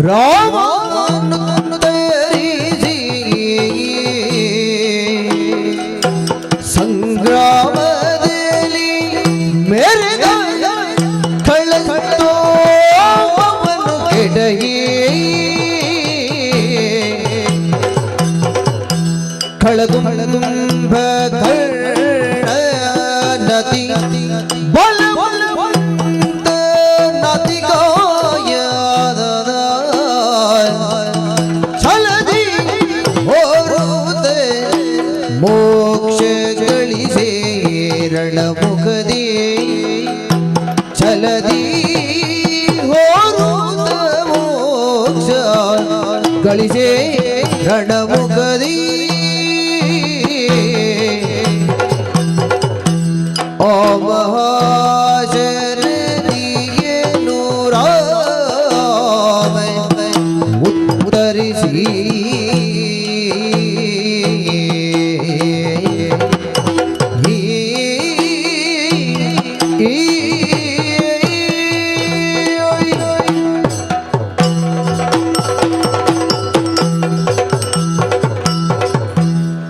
ರಾಮನು ತರಿಸಿ ಸಂಗ್ರಾಮದಲ್ಲಿ ಮೆರೆದ ಕಳಸ್ತೋಮವನ್ನು ಕೆಡಹಿ ಕಳಗುಂಬ ನದಿ ಬಲವಂತ ನದಿಗಾಯದ ಛಲದಿ ಹೋರುತ್ತ ಮೋಕ್ಷ ಗಳಿಸೇ ರಣಮುಖದಿ ಛಲದಿ ಹೋರುತ್ತ ಮೋಕ್ಷ ಗಳಿಸೇ ರಣಮುಖದಿ. ಓ ಮಹಾಶರದಿಯೇನು ರಾಮ ಉತ್ತರಿಸಿ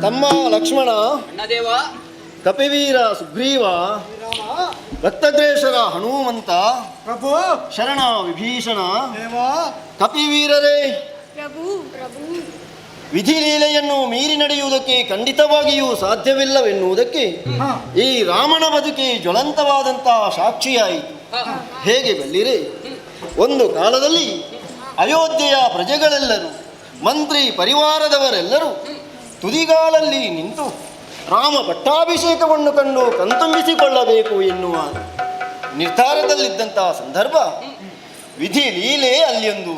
ತಮ್ಮ ಲಕ್ಷ್ಮಣ, ಕಪಿವೀರ ಸುಗ್ರೀವ, ರಕ್ತದ್ರೇಶರ ಹನುಮಂತ ಪ್ರಭು, ಶರಣ ವಿಭೀಷಣ, ಕಪಿವೀರರೇ, ಪ್ರಭು ಪ್ರಭು, ವಿಧಿಲೀಲೆಯನ್ನು ಮೀರಿ ನಡೆಯುವುದಕ್ಕೆ ಖಂಡಿತವಾಗಿಯೂ ಸಾಧ್ಯವಿಲ್ಲವೆನ್ನುವುದಕ್ಕೆ ಈ ರಾಮನ ಬದುಕಿ ಜ್ವಲಂತವಾದಂತಹ ಸಾಕ್ಷಿಯಾಯಿತು. ಹೇಗೆ ಬಲ್ಲಿರೆ, ಒಂದು ಕಾಲದಲ್ಲಿ ಅಯೋಧ್ಯೆಯ ಪ್ರಜೆಗಳೆಲ್ಲರೂ, ಮಂತ್ರಿ ಪರಿವಾರದವರೆಲ್ಲರೂ ತುದಿಗಾಲಲ್ಲಿ ನಿಂತು ರಾಮ ಪಟ್ಟಾಭಿಷೇಕವನ್ನು ಕಂಡು ಕಣ್ತುಂಬಿಸಿಕೊಳ್ಳಬೇಕು ಎನ್ನುವ ನಿರ್ಧಾರದಲ್ಲಿದ್ದಂತಹ ಸಂದರ್ಭ, ವಿಧಿ ಲೀಲೆ ಅಲ್ಲಿಯೊಂದು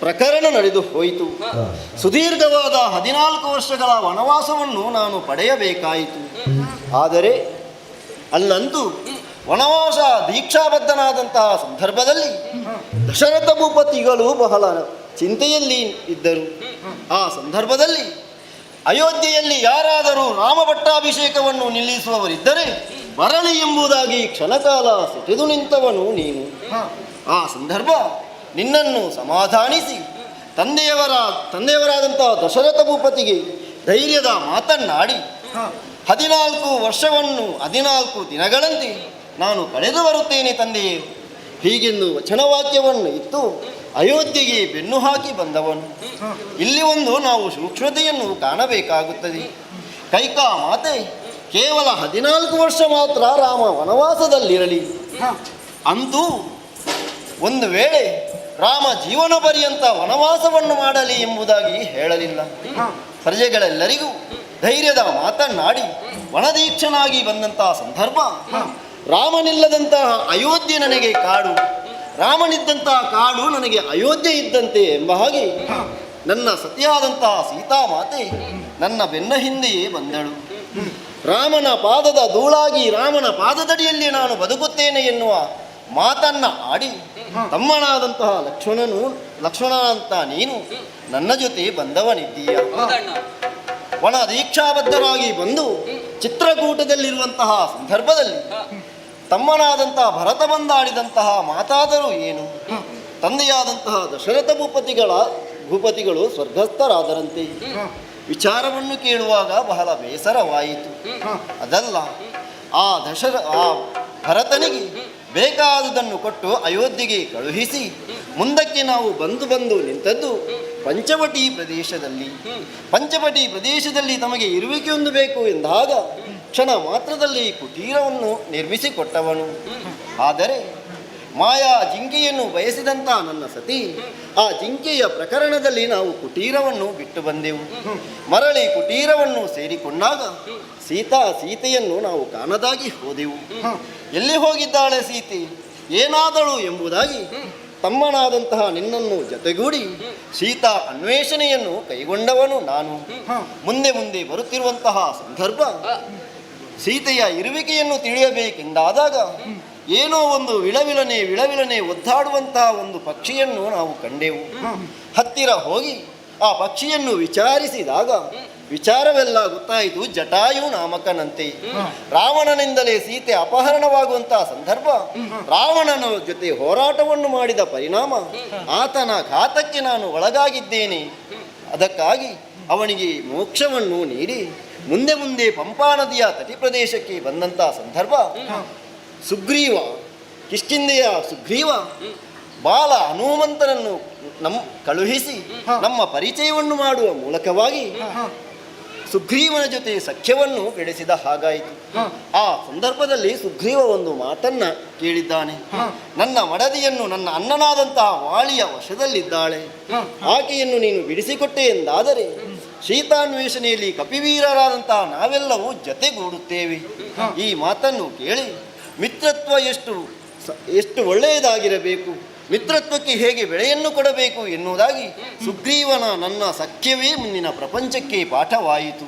ಪ್ರಕರಣ ನಡೆದು ಹೋಯಿತು. ಸುದೀರ್ಘವಾದ 14 ವರ್ಷಗಳ ವನವಾಸವನ್ನು ನಾನು ಪಡೆಯಬೇಕಾಯಿತು. ಆದರೆ ಅಲ್ಲಂತೂ ವನವಾಸ ದೀಕ್ಷಾಬದ್ಧನಾದಂತಹ ಸಂದರ್ಭದಲ್ಲಿ ದಶರಥ ಭೂಪತಿಗಳು ಬಹಳ ಚಿಂತೆಯಲ್ಲಿ ಇದ್ದರು. ಆ ಸಂದರ್ಭದಲ್ಲಿ ಅಯೋಧ್ಯೆಯಲ್ಲಿ ಯಾರಾದರೂ ರಾಮ ಪಟ್ಟಾಭಿಷೇಕವನ್ನು ನಿಲ್ಲಿಸುವವರಿದ್ದರೆ ಬರಲಿ ಎಂಬುದಾಗಿ ಕ್ಷಣಕಾಲ ಸೆಟೆದು ನಿಂತವನು ನೀನು. ಆ ಸಂದರ್ಭ ನಿನ್ನನ್ನು ಸಮಾಧಾನಿಸಿ ತಂದೆಯವರಾದಂತಹ ದಶರಥ ಭೂಪತಿಗೆ ಧೈರ್ಯದ ಮಾತನ್ನಾಡಿ 14 ವರ್ಷವನ್ನು 14 ದಿನಗಳಂತೆ ನಾನು ಕಳೆದು ಬರುತ್ತೇನೆ ತಂದೆಯೇ, ಹೀಗೆಂದು ವಚನವಾಕ್ಯವನ್ನು ಇತ್ತು ಅಯೋಧ್ಯೆಗೆ ಬೆನ್ನು ಹಾಕಿ ಬಂದವನು. ಇಲ್ಲಿ ಒಂದು ನಾವು ಸೂಕ್ಷ್ಮತೆಯನ್ನು ಕಾಣಬೇಕಾಗುತ್ತದೆ. ಕೈಕಾ ಮಾತೆ ಕೇವಲ 14 ವರ್ಷ ಮಾತ್ರ ರಾಮ ವನವಾಸದಲ್ಲಿರಲಿ ಅಂತೂ ಒಂದು ವೇಳೆ ರಾಮ ಜೀವನ ಪರ್ಯಂತ ವನವಾಸವನ್ನು ಮಾಡಲಿ ಎಂಬುದಾಗಿ ಹೇಳಲಿಲ್ಲ. ಪ್ರಜೆಗಳೆಲ್ಲರಿಗೂ ಧೈರ್ಯದ ಮಾತನ್ನಾಡಿ ವನದೀಕ್ಷನಾಗಿ ಬಂದಂತಹ ಸಂದರ್ಭ, ರಾಮನಿಲ್ಲದಂತಹ ಅಯೋಧ್ಯೆ ನನಗೆ ಕಾಡು, ರಾಮನಿದ್ದಂತಹ ಕಾಡು ನನಗೆ ಅಯೋಧ್ಯೆ ಇದ್ದಂತೆ ಎಂಬ ಹಾಗೆ ನನ್ನ ಸತಿಯಾದಂತಹ ಸೀತಾಮಾತೆ ನನ್ನ ಬೆನ್ನ ಹಿಂದೆಯೇ ಬಂದಳು. ರಾಮನ ಪಾದದ ಧೂಳಾಗಿ ರಾಮನ ಪಾದದಡಿಯಲ್ಲಿ ನಾನು ಬದುಕುತ್ತೇನೆ ಎನ್ನುವ ಮಾತನ್ನ ಆಡಿ ತಮ್ಮನಾದಂತಹ ಲಕ್ಷ್ಮಣ ಅಂತ ನೀನು ನನ್ನ ಜೊತೆ ಬಂದವನಿದ್ದೀಯ. ವನ ದೀಕ್ಷಾಬದ್ಧರಾಗಿ ಬಂದು ಚಿತ್ರಕೂಟದಲ್ಲಿರುವಂತಹ ಸಂದರ್ಭದಲ್ಲಿ ತಮ್ಮನಾದಂತಹ ಭರತ ಬಂದಾಡಿದಂತಹ ಮಾತಾದರೂ ಏನು, ತಂದೆಯಾದಂತಹ ದಶರಥ ಭೂಪತಿಗಳು ಸ್ವರ್ಗಸ್ಥರಾದರಂತೆ. ವಿಚಾರವನ್ನು ಕೇಳುವಾಗ ಬಹಳ ಬೇಸರವಾಯಿತು. ಅದಲ್ಲ, ಆ ಭರತನಿಗೆ ಬೇಕಾದುದನ್ನು ಕೊಟ್ಟು ಅಯೋಧ್ಯೆಗೆ ಕಳುಹಿಸಿ ಮುಂದಕ್ಕೆ ನಾವು ಬಂದು ಬಂದು ನಿಂತದ್ದು ಪಂಚವಟಿ ಪ್ರದೇಶದಲ್ಲಿ. ಪಂಚವಟಿ ಪ್ರದೇಶದಲ್ಲಿ ತಮಗೆ ಇರುವಿಕೆಯೊಂದು ಬೇಕು ಎಂದಾಗ ಕ್ಷಣ ಮಾತ್ರದಲ್ಲಿ ಕುಟೀರವನ್ನು ನಿರ್ಮಿಸಿಕೊಟ್ಟವನು. ಆದರೆ ಮಾಯಾ ಜಿಂಕೆಯನ್ನು ಬಯಸಿದಂಥ ನನ್ನ ಸತಿ, ಆ ಜಿಂಕೆಯ ಪ್ರಕರಣದಲ್ಲಿ ನಾವು ಕುಟೀರವನ್ನು ಬಿಟ್ಟು ಬಂದೆವು. ಮರಳಿ ಕುಟೀರವನ್ನು ಸೇರಿಕೊಂಡಾಗ ಸೀತೆಯನ್ನು ನಾವು ಕಾಣದಾಗಿ ಹೋದೆವು. ಎಲ್ಲಿ ಹೋಗಿದ್ದಾಳೆ ಸೀತೆ, ಏನಾದಳು ಎಂಬುದಾಗಿ ತಮ್ಮನಾದಂತಹ ನಿನ್ನನ್ನು ಜೊತೆಗೂಡಿ ಸೀತಾ ಅನ್ವೇಷಣೆಯನ್ನು ಕೈಗೊಂಡವನು ನಾನು. ಮುಂದೆ ಮುಂದೆ ಬರುತ್ತಿರುವಂತಹ ಸಂದರ್ಭ ಸೀತೆಯ ಇರುವಿಕೆಯನ್ನು ತಿಳಿಯಬೇಕೆಂದಾದಾಗ ಏನೋ ಒಂದು ವಿಳವಿಳನೆ ವಿಳವಿಳನೆ ಒದ್ದಾಡುವಂತಹ ಒಂದು ಪಕ್ಷಿಯನ್ನು ನಾವು ಕಂಡೆವು. ಹತ್ತಿರ ಹೋಗಿ ಆ ಪಕ್ಷಿಯನ್ನು ವಿಚಾರಿಸಿದಾಗ ವಿಚಾರವೆಲ್ಲ ಗೊತ್ತಾಯಿತು. ಜಟಾಯು ನಾಮಕನಂತೆ ರಾವಣನಿಂದಲೇ ಸೀತೆ ಅಪಹರಣವಾಗುವಂತಹ ಸಂದರ್ಭ, ರಾವಣನ ಜೊತೆ ಹೋರಾಟವನ್ನು ಮಾಡಿದ ಪರಿಣಾಮ ಆತನ ಘಾತಕ್ಕೆ ನಾನು ಒಳಗಾಗಿದ್ದೇನೆ. ಅದಕ್ಕಾಗಿ ಅವನಿಗೆ ಮೋಕ್ಷವನ್ನು ನೀಡಿ ಮುಂದೆ ಮುಂದೆ ಪಂಪಾ ನದಿಯ ತಟಿ ಪ್ರದೇಶಕ್ಕೆ ಬಂದಂತಹ ಸಂದರ್ಭ, ಸುಗ್ರೀವ, ಕಿಷ್ಕಿಂದೆಯ ಸುಗ್ರೀವ ಬಾಲ ಹನುಮಂತನನ್ನು ಕಳುಹಿಸಿ ನಮ್ಮ ಪರಿಚಯವನ್ನು ಮಾಡುವ ಮೂಲಕವಾಗಿ ಸುಗ್ರೀವನ ಜೊತೆ ಸಖ್ಯವನ್ನು ಬೆಳೆಸಿದ ಹಾಗಾಯಿತು. ಆ ಸಂದರ್ಭದಲ್ಲಿ ಸುಗ್ರೀವ ಒಂದು ಮಾತನ್ನ ಕೇಳಿದ್ದಾನೆ. ನನ್ನ ಮಡದಿಯನ್ನು ನನ್ನ ಅಣ್ಣನಾದಂತಹ ವಾಳಿಯ ವಶದಲ್ಲಿದ್ದಾಳೆ, ಆಕೆಯನ್ನು ನೀನು ಬಿಡಿಸಿಕೊಟ್ಟೆ ಎಂದಾದರೆ ಸೀತಾನ್ವೇಷಣೆಯಲ್ಲಿ ಕಪಿವೀರರಾದಂತಹ ನಾವೆಲ್ಲವೂ ಜತೆಗೂಡುತ್ತೇವೆ. ಈ ಮಾತನ್ನು ಕೇಳಿ ಮಿತ್ರತ್ವ ಎಷ್ಟು ಒಳ್ಳೆಯದಾಗಿರಬೇಕು, ಮಿತ್ರತ್ವಕ್ಕೆ ಹೇಗೆ ಬೆಲೆಯನ್ನು ಕೊಡಬೇಕು ಎನ್ನುವುದಾಗಿ ಸುಗ್ರೀವನ ನನ್ನ ಸಖ್ಯವೇ ಮುಂದಿನ ಪ್ರಪಂಚಕ್ಕೆ ಪಾಠವಾಯಿತು.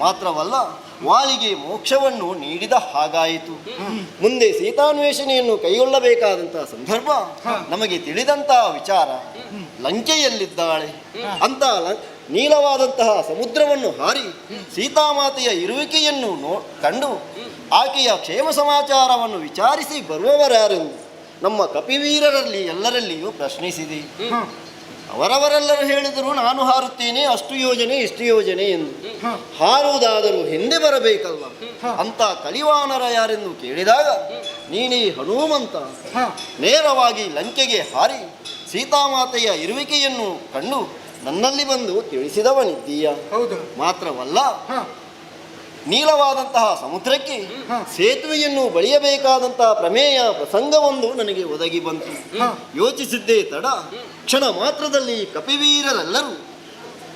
ಮಾತ್ರವಲ್ಲ, ವಾಲಿಗೆ ಮೋಕ್ಷವನ್ನು ನೀಡಿದ ಹಾಗಾಯಿತು. ಮುಂದೆ ಸೀತಾನ್ವೇಷಣೆಯನ್ನು ಕೈಗೊಳ್ಳಬೇಕಾದಂತಹ ಸಂದರ್ಭ ನಮಗೆ ತಿಳಿದಂತಹ ವಿಚಾರ, ಲಂಕೆಯಲ್ಲಿದ್ದಾಳೆ ಅಂತ ನೀಲವಾದಂತಹ ಸಮುದ್ರವನ್ನು ಹಾರಿ ಸೀತಾಮಾತೆಯ ಇರುವಿಕೆಯನ್ನು ಕಂಡು ಆಕೆಯ ಕ್ಷೇಮ ಸಮಾಚಾರವನ್ನು ವಿಚಾರಿಸಿ ಬರುವವರಾರೆಂದು ನಮ್ಮ ಕಪಿವೀರರಲ್ಲಿ ಎಲ್ಲರಲ್ಲಿಯೂ ಪ್ರಶ್ನಿಸಿದೆ. ಅವರವರೆಲ್ಲರೂ ಹೇಳಿದರು, ನಾನು ಹಾರುತ್ತೇನೆ, ಅಷ್ಟು ಯೋಜನೆ ಇಷ್ಟು ಯೋಜನೆ ಎಂದು. ಹಾರುವುದಾದರೂ ಹಿಂದೆ ಬರಬೇಕಲ್ಲ ಅಂತ ಕಲಿವಾನರ ಯಾರೆಂದು ಕೇಳಿದಾಗ, ನೀನೇ ಹನುಮಂತ, ನೇರವಾಗಿ ಲಂಕೆಗೆ ಹಾರಿ ಸೀತಾಮಾತೆಯ ಇರುವಿಕೆಯನ್ನು ಕಂಡು ನನ್ನಲ್ಲಿ ಬಂದು ತಿಳಿಸಿದವನಿದ್ದೀಯ. ಮಾತ್ರವಲ್ಲ, ನೀಲವಾದಂತಹ ಸಮುದ್ರಕ್ಕೆ ಸೇತುವೆಯನ್ನು ಬಳಿಯಬೇಕಾದಂತಹ ಪ್ರಮೇಯ ಪ್ರಸಂಗವೊಂದು ನನಗೆ ಒದಗಿ ಬಂತು. ಯೋಚಿಸಿದ್ದೇ ತಡ, ಕ್ಷಣ ಮಾತ್ರದಲ್ಲಿ ಕಪಿವೀರರೆಲ್ಲರೂ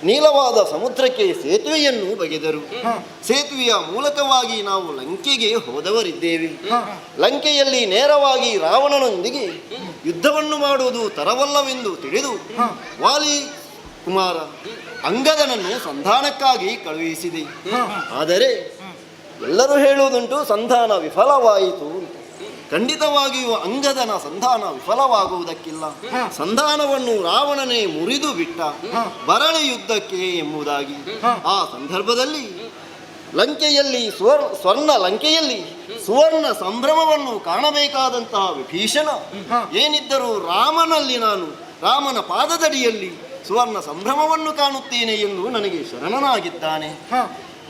ನೀಲವಾದ ಸಮುದ್ರಕ್ಕೆ ಸೇತುವೆಯನ್ನು ಬಗೆದರು. ಸೇತುವೆಯ ಮೂಲಕವಾಗಿ ನಾವು ಲಂಕೆಗೆ ಹೋದವರಿದ್ದೇವೆ. ಲಂಕೆಯಲ್ಲಿ ನೇರವಾಗಿ ರಾವಣನೊಂದಿಗೆ ಯುದ್ಧವನ್ನು ಮಾಡುವುದು ತರವಲ್ಲವೆಂದು ತಿಳಿದು ವಾಲಿ ಕುಮಾರ ಅಂಗದನನ್ನು ಸಂಧಾನಕ್ಕಾಗಿ ಕಳುಹಿಸಿದೆ. ಆದರೆ ಎಲ್ಲರೂ ಹೇಳುವುದುಂಟು, ಸಂಧಾನ ವಿಫಲವಾಯಿತು ಅಂತ. ಖಂಡಿತವಾಗಿಯೂ ಅಂಗದನ ಸಂಧಾನ ವಿಫಲವಾಗುವುದಕ್ಕಿಲ್ಲ. ಸಂಧಾನವನ್ನು ರಾವಣನೇ ಮುರಿದು ಬಿಟ್ಟ, ಬರಳಿ ಯುದ್ಧಕ್ಕೆ ಎಂಬುದಾಗಿ. ಆ ಸಂದರ್ಭದಲ್ಲಿ ಲಂಕೆಯಲ್ಲಿ ಸ್ವರ್ಣ ಲಂಕೆಯಲ್ಲಿ ಸುವರ್ಣ ಸಂಭ್ರಮವನ್ನು ಕಾಣಬೇಕಾದಂತಹ ವಿಭೀಷಣ ಏನಿದ್ದರೂ ರಾಮನಲ್ಲಿ ನಾನು ರಾಮನ ಪಾದದಡಿಯಲ್ಲಿ ಸುವರ್ಣ ಸಂಭ್ರಮವನ್ನು ಕಾಣುತ್ತೇನೆ ಎಂದು ನನಗೆ ಶರಣನಾಗಿದ್ದಾನೆ.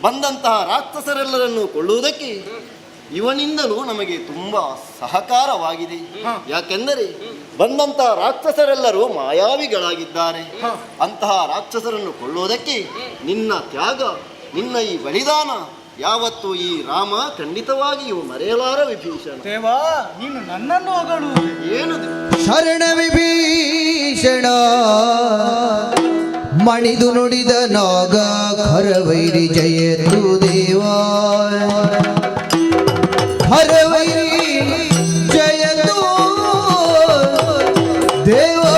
ಬಂದಂತಹ ರಾಕ್ಷಸರೆಲ್ಲರನ್ನು ಕೊಳ್ಳುವುದಕ್ಕೆ ಇವನಿಂದಲೂ ನಮಗೆ ತುಂಬ ಸಹಕಾರವಾಗಿದೆ. ಯಾಕೆಂದರೆ ಬಂದಂತಹ ರಾಕ್ಷಸರೆಲ್ಲರೂ ಮಾಯಾವಿಗಳಾಗಿದ್ದಾರೆ. ಅಂತಹ ರಾಕ್ಷಸರನ್ನು ಕೊಳ್ಳುವುದಕ್ಕೆ ನಿನ್ನ ತ್ಯಾಗ, ನಿನ್ನ ಈ ಬಲಿದಾನ ಯಾವತ್ತು ಈ ರಾಮ ಖಂಡಿತವಾಗಿಯೂ ಮರೆಯಲಾರ ವಿಭೀಷಣ. ದೇವಾ, ನೀನು ನನ್ನನ್ನು ಹೊಗಳು ಏನು ಶರಣ ವಿಭೀಷಣ ಮಣಿದು ನುಡಿದ ನಾಗ ಖರವೈರಿ ಜಯತು ದೇವಾ, ಹರವೈರಿ ಜಯತು ದೇವಾ.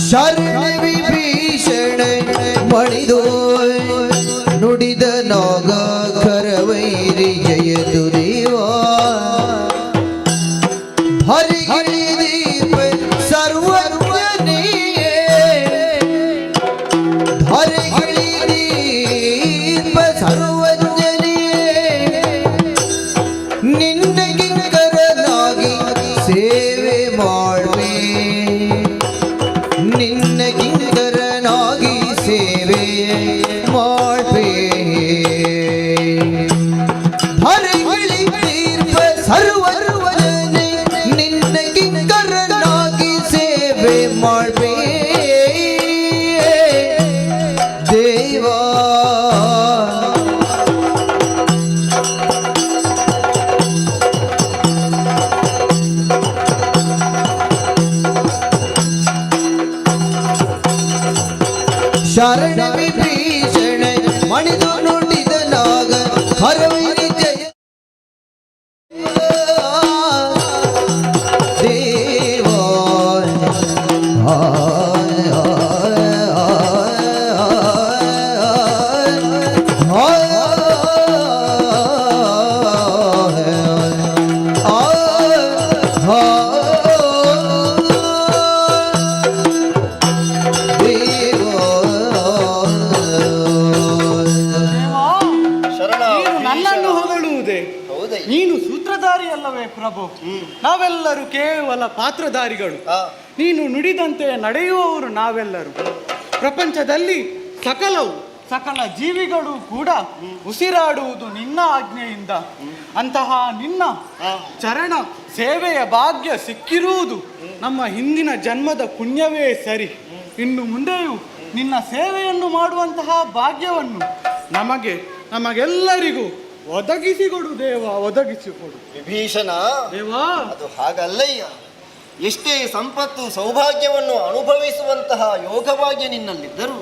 ಶರಣ ವಿಭೀಷಣ ಮಣಿದು ನುಡಿದ ನಾಗ ಖರವೈರಿ ಜಯತು ದೇವಾ, ಹರಿಗಿರಿ ದೀಪ ಸರ್ವಜ್ಞನಿಯೇ, ಹರಿಗಿರಿ ದೀಪ ಸರ್ವಜ್ಞನಿಯೇ, ನಿನ್ನ ಕಿಂಕರನಾಗಿ ಸೇವೆ ಮಾಡುವೆ, ನಿನ್ನ ಕಿಂಕರನಾಗಿ ಸೇವೆ ಮಾಡುವೆ. ಹರಿಗಿಳಿ ತೀರ್ಪ ಸರ್ವಜ್ಞನೇ, ನಿನ್ನ ಕಿಂಕರನಾಗಿ ಸೇವೆ ಮಾಡುವೆ ದೇವಾ. ಶರಣ ವಿಭೀಷಣ ಮಣಿದು ನುಡಿದ ನಾಗ ಹರವೈರಿ ಜಯ. ನೀನು ನನ್ನನ್ನು ಹೊಗಳುವುದೇ? ನೀನು ಸೂತ್ರಧಾರಿ ಅಲ್ಲವೇ ಪ್ರಭು? ನಾವೆಲ್ಲರೂ ಕೇವಲ ಪಾತ್ರಧಾರಿಗಳು. ನೀನು ನುಡಿದಂತೆ ನಡೆಯುವವರು ನಾವೆಲ್ಲರೂ. ಪ್ರಪಂಚದಲ್ಲಿ ಸಕಲವು, ಸಕಲ ಜೀವಿಗಳು ಕೂಡ ಉಸಿರಾಡುವುದು ನಿನ್ನ ಆಜ್ಞೆಯಿಂದ. ಅಂತಹ ನಿನ್ನ ಚರಣ ಸೇವೆಯ ಭಾಗ್ಯ ಸಿಕ್ಕಿರುವುದು ನಮ್ಮ ಹಿಂದಿನ ಜನ್ಮದ ಪುಣ್ಯವೇ ಸರಿ. ಇನ್ನು ಮುಂದೆಯೂ ನಿನ್ನ ಸೇವೆಯನ್ನು ಮಾಡುವಂತಹ ಭಾಗ್ಯವನ್ನು ನಮಗೆ, ನಮಗೆಲ್ಲರಿಗೂ ಒದಗಿಸಿಕೊಡು ದೇವ, ಒದಗಿಸಿಕೊಡು. ವಿಭೀಷಣ, ದೇವಾ, ಅದು ಹಾಗಲ್ಲಯ್ಯ. ಎಷ್ಟೇ ಸಂಪತ್ತು ಸೌಭಾಗ್ಯವನ್ನು ಅನುಭವಿಸುವಂತಹ ಯೋಗಭಾಗ್ಯ ನಿನ್ನಲ್ಲಿದ್ದರೂ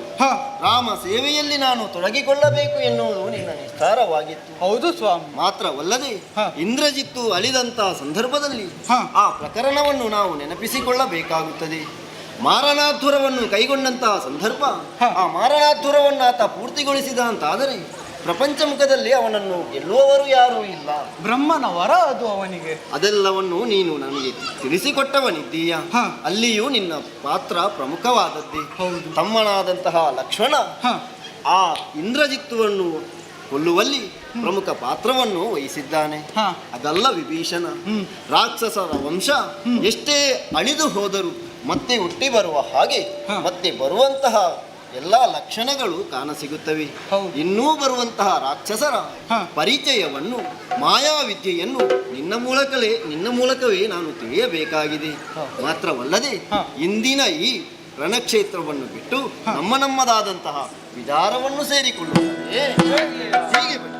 ರಾಮ ಸೇವೆಯಲ್ಲಿ ನಾನು ತೊಡಗಿಕೊಳ್ಳಬೇಕು ಎನ್ನುವುದು ನಿನ್ನ ನಿಸ್ತಾರವಾಗಿತ್ತು. ಹೌದು ಸ್ವಾಮಿ. ಮಾತ್ರವಲ್ಲದೆ ಇಂದ್ರಜಿತ್ತು ಅಳಿದಂತಹ ಸಂದರ್ಭದಲ್ಲಿ ಆ ಪ್ರಕರಣವನ್ನು ನಾವು ನೆನಪಿಸಿಕೊಳ್ಳಬೇಕಾಗುತ್ತದೆ. ಮಾರಣಾಧುರವನ್ನು ಕೈಗೊಂಡಂತಹ ಸಂದರ್ಭ, ಆ ಮಾರಣಾಧುರವನ್ನು ಆತ ಪೂರ್ತಿಗೊಳಿಸಿದ ಅಂತಾದರೆ ಪ್ರಪಂಚ ಮುಖದಲ್ಲಿ ಅವನನ್ನು ಗೆಲ್ಲುವವರು ಯಾರೂ ಇಲ್ಲ. ಬ್ರಹ್ಮನ ವರ ಅದು ಅವನಿಗೆ. ಅದೆಲ್ಲವನ್ನು ನೀನು ನನಗೆ ತಿಳಿಸಿಕೊಟ್ಟವನಿದ್ದೀಯ. ಅಲ್ಲಿಯೂ ನಿನ್ನ ಪಾತ್ರ ಪ್ರಮುಖವಾದದ್ದೇ. ತಮ್ಮನಾದಂತಹ ಲಕ್ಷ್ಮಣ ಆ ಇಂದ್ರಜಿತ್ತುವನ್ನು ಕೊಲ್ಲುವಲ್ಲಿ ಪ್ರಮುಖ ಪಾತ್ರವನ್ನು ವಹಿಸಿದ್ದಾನೆ. ಅದಲ್ಲ ವಿಭೀಷಣ, ರಾಕ್ಷಸರ ವಂಶ ಎಷ್ಟೇ ಅಳಿದು ಹೋದರೂ ಮತ್ತೆ ಹುಟ್ಟಿ ಬರುವ ಹಾಗೆ ಮತ್ತೆ ಬರುವಂತಹ ಎಲ್ಲ ಲಕ್ಷಣಗಳು ಕಾಣಸಿಗುತ್ತವೆ. ಇನ್ನೂ ಬರುವಂತಹ ರಾಕ್ಷಸರ ಪರಿಚಯವನ್ನು, ಮಾಯಾವಿದ್ಯೆಯನ್ನು ನಿನ್ನ ಮೂಲಕವೇ ನಾನು ತಿಳಿಯಬೇಕಾಗಿದೆ. ಮಾತ್ರವಲ್ಲದೆ ಇಂದಿನ ಈ ರಣಕ್ಷೇತ್ರವನ್ನು ಬಿಟ್ಟು ನಮ್ಮ ನಮ್ಮದಾದಂತಹ ವಿಚಾರವನ್ನು ಸೇರಿಕೊಳ್ಳುತ್ತದೆ. ಹೀಗೆ ಬಿಡಿ.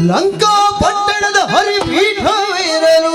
ಲಂಕಾ ಪಟ್ಟಣದ ಹರಿಪೀಠವಿರಲು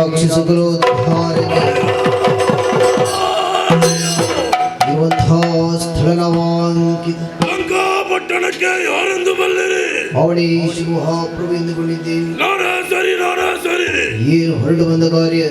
ರಾಕ್ಷಸ ಕುಲೋದ್ಧಾರಕ್ಕೆ ಇರುವಂತಹ ಸ್ಥಳನಾಮಾಂಕಿತ ಲಂಕಾಪಟ್ಟಣಕ್ಕೆ ಯಾರೆಂದು ಬಲ್ಲಿರಿ? ಅವಳೇಶು ಮಹಾಪ್ರಭು ಎಂದುಕೊಂಡಿದ್ದೇವೆ. ನಾನೇ ಸರಿ, ನಾನೇ ಸರಿ. ಏನು ಹೊರಟು ಬಂದ ಕಾರ್ಯ?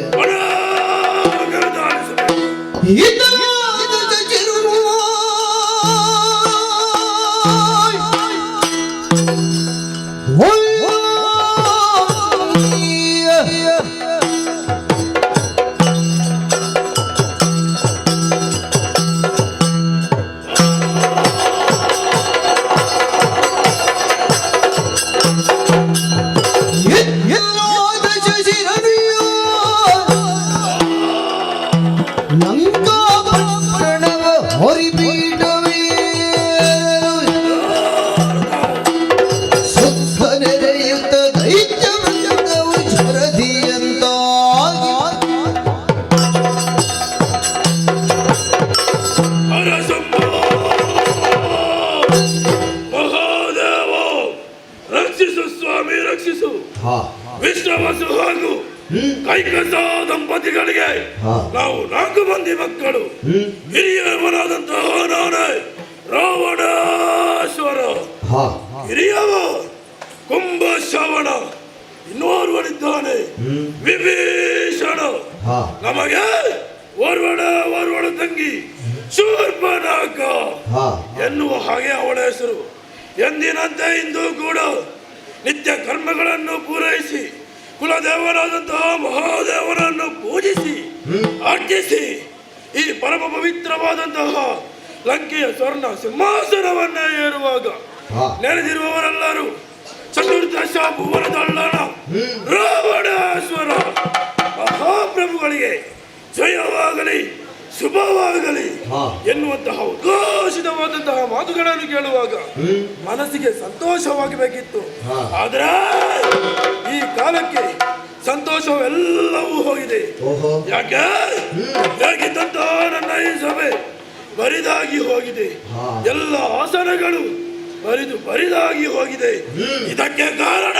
ಮಹಾದೇವ, ರಕ್ಷಿಸು ಸ್ವಾಮಿ, ರಕ್ಷಿಸು. ವಿಶ್ವವಸು ಹಾಗೂ ಕೈಕಸ ದಂಪತಿಗಳಿಗೆ ನಾವು 4 ಮಂದಿ ಮಕ್ಕಳು. ಹಿರಿಯವನಾದಂತಹ ನಾನೇ ರಾವಣೇಶ್ವರ, ಹಿರಿಯವ ಕುಂಭ ಶ್ರವಣ, ಇನ್ನೋರ್ವನಿದ್ದಾನೆ ವಿಭೀಷಣ. ನಮಗೆ ಓರ್ವಣ ಓರ್ವಣ ತಂಗಿ ಶೂರ್ಪನಾಕ ಎನ್ನುವ ಹಾಗೆ ಅವಳ ಹೆಸರು. ಎಂದಿನಂತೆ ಇಂದು ಕೂಡ ನಿತ್ಯ ಕರ್ಮಗಳನ್ನು ಪೂರೈಸಿ ಕುಲದೇವರಾದಂತಹ ಮಹಾದೇವರನ್ನು ಪೂಜಿಸಿ ಅರ್ಚಿಸಿ ಈ ಪರಮ ಪವಿತ್ರವಾದಂತಹ ಲಂಕೆಯ ಸ್ವರ್ಣ ಸಿಂಹಾಸನವನ್ನೇ ಏರುವಾಗ ನೆರೆದಿರುವವರೆಲ್ಲರೂ ಚತುರ್ದಶ ಭುವನದಳ್ಳನ ರಾವಣೇಶ್ವರ ಮಹಾಪ್ರಭುಗಳಿಗೆ ಜಯವಾಗಲಿ, ಶುಭವಾಗಲಿ ಎನ್ನುವಂತಹ ಉದ್ಘೋಷಿತವಾದಂತಹ ಮಾತುಗಳನ್ನು ಕೇಳುವಾಗ ಮನಸ್ಸಿಗೆ ಸಂತೋಷವಾಗಬೇಕಿತ್ತು. ಆದರೆ ಈ ಕಾಲಕ್ಕೆ ಸಂತೋಷವೆಲ್ಲವೂ ಹೋಗಿದೆ. ಯಾಕೆ ಹೇಗಿದ್ದಂತಹ ನನ್ನ ಈ ಸಭೆ ಬರಿದಾಗಿ ಹೋಗಿದೆ, ಎಲ್ಲ ಆಸನಗಳು ಬರಿದು ಬರಿದಾಗಿ ಹೋಗಿದೆ. ಇದಕ್ಕೆ ಕಾರಣ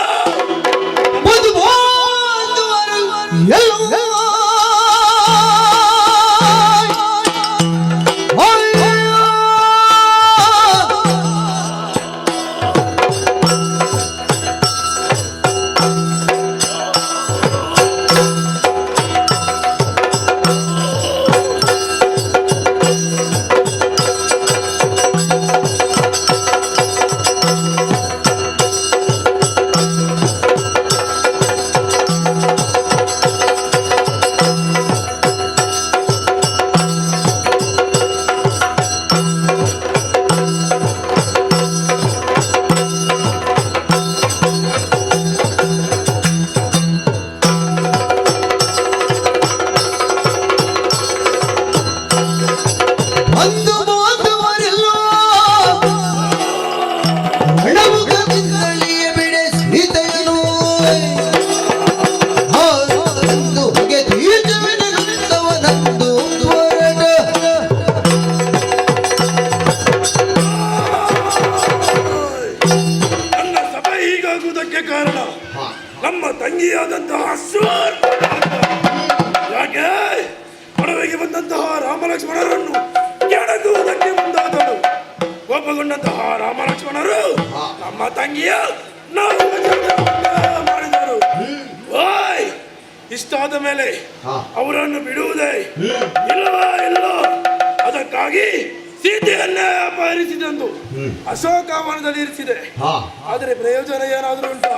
ನಮ್ಮ ತಂಗಿಯಾದಂತಹ ಯಾಕೆ ಅಡವಿಗೆ ಬಂದಂತಹ ರಾಮಲಕ್ಷ್ಮಣರನ್ನು ಕೆಡಗುವುದಕ್ಕೆ ಮುಂದಾದಳು. ಕೋಪಗೊಂಡಂತಹ ರಾಮಲಕ್ಷ್ಮಣರು ನಮ್ಮ ತಂಗಿಯ ಮಾಡಿದರು. ಓಯ್, ಇಷ್ಟಾದ ಮೇಲೆ ಅವರನ್ನು ಬಿಡುವುದೇ ಇಲ್ಲವಾ ಇಲ್ಲ. ಅದಕ್ಕಾಗಿ ಸೀತೆಯನ್ನೇ ಅಪಹರಿಸಿದೆಂದು ಅಶೋಕವನದಲ್ಲಿ ಇರಿಸಿದೆ. ಆದರೆ ಪ್ರಯೋಜನ ಏನಾದರೂ ಉಂಟಾ?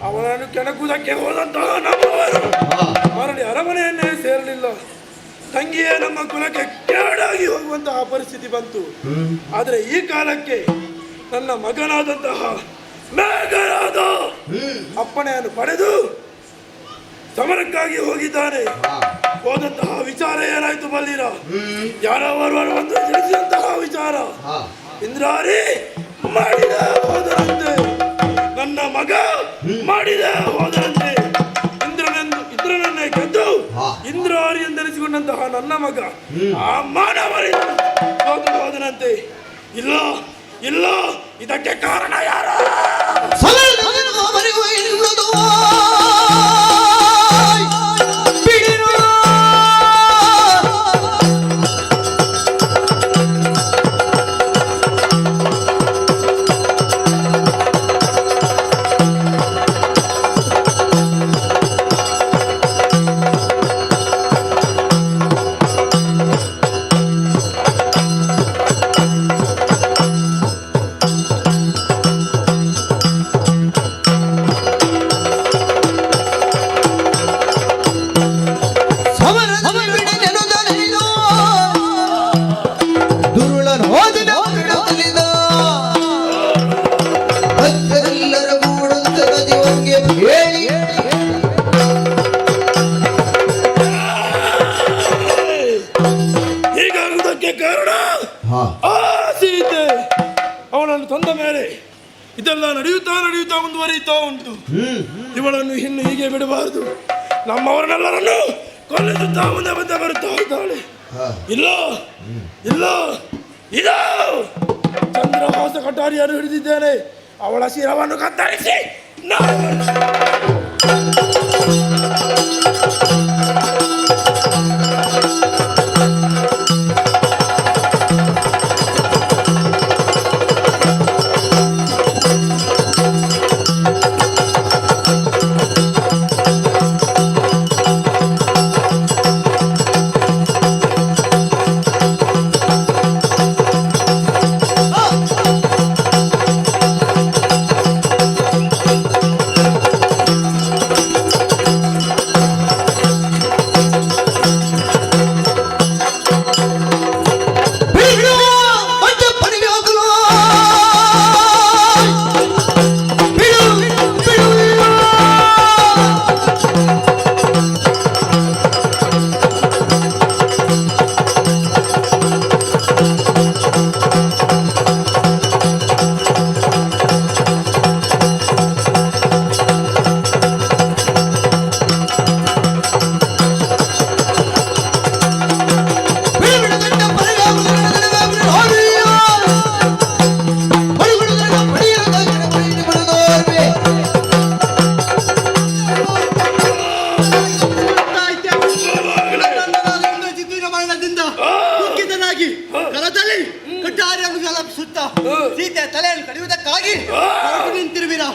ಅವನನ್ನು ಕೆಣಕುವುದಕ್ಕೆ ಹೋದಂತಹ ನಮ್ಮವರು ಮರಳಿ ಅರಮನೆಯನ್ನೇ ಸೇರಲಿಲ್ಲ. ತಂಗಿಯೇ ನಮ್ಮ ಕುಲಕ್ಕೆ ಕೇಡಾಗಿ ಹೋಗುವಂತಹ ಪರಿಸ್ಥಿತಿ ಬಂತು. ಆದರೆ ಈ ಕಾಲಕ್ಕೆ ನನ್ನ ಮಗನಾದಂತಹ ಮೇಘರಾದ ಅಪ್ಪಣೆಯನ್ನು ಪಡೆದು ಸಮರಕ್ಕಾಗಿ ಹೋಗಿದ್ದಾನೆ. ಹೋದಂತಹ ವಿಚಾರ ಏನಾಯ್ತು ಬಲ್ಲಿರ? ಯಾರೋ ಒಂದು ತಿಳಿಸಿದಂತಹ ವಿಚಾರ ಇಂದ್ರಾರಿ ಮಾಡಿದ ಹೋದರಂತೆ, ನನ್ನ ಮಗ ಮಾಡಿದ ಹೋದರಂತೆ, ಇಂದ್ರನನ್ನೇ ಗೆದ್ದು ಇಂದ್ರಾರಿ ಎಂದೆನಿಸಿಕೊಂಡಂತಹ ನನ್ನ ಮಗ ಆ ಮಾನವರಿಂದ ಹೋದು ಹೋದನಂತೆ. ಇಲ್ಲ ಇಲ್ಲ, ಇದಕ್ಕೆ ಕಾರಣ ಯಾರು? ಗೆ ಹೇಳಿ. ಹೀಗಾಗುವುದಕ್ಕೆ ಕಾರಣ ಆ ಸೀತೆ. ಅವಳನ್ನು ತಂದ ಮೇಲೆ ಇದೆಲ್ಲ ನಡೆಯುತ್ತಾ ನಡೆಯುತ್ತಾ ಮುಂದುವರಿಯುತ್ತಾ ಉಂಟು. ಇವಳನ್ನು ಇನ್ನು ಹೀಗೆ ಬಿಡಬಾರದು. ನಮ್ಮವರನ್ನೆಲ್ಲರನ್ನು ಕೊಲ್ಲಿಸುತ್ತಾ ಮುಂದೆ ಮುಂದೆ ಬರುತ್ತಾ ಇದ್ದಾಳೆ. ಇಲ್ಲ ಇಲ್ಲ ಇಲ್ಲ, ಚಂದ್ರಹಾಸ ಕಟಾರಿಯನ್ನು ಹಿಡಿದಿದ್ದೇನೆ. ಅವಳ ಶಿರವನ್ನು ಕತ್ತರಿಸಿ ನಾನು ಸೀತೆ ತಲೆಯನ್ನು ಕಡಿಯುವುದಕ್ಕಾಗಿ ಹೊರಟು ನಿಂತಿರುವಿರಾ?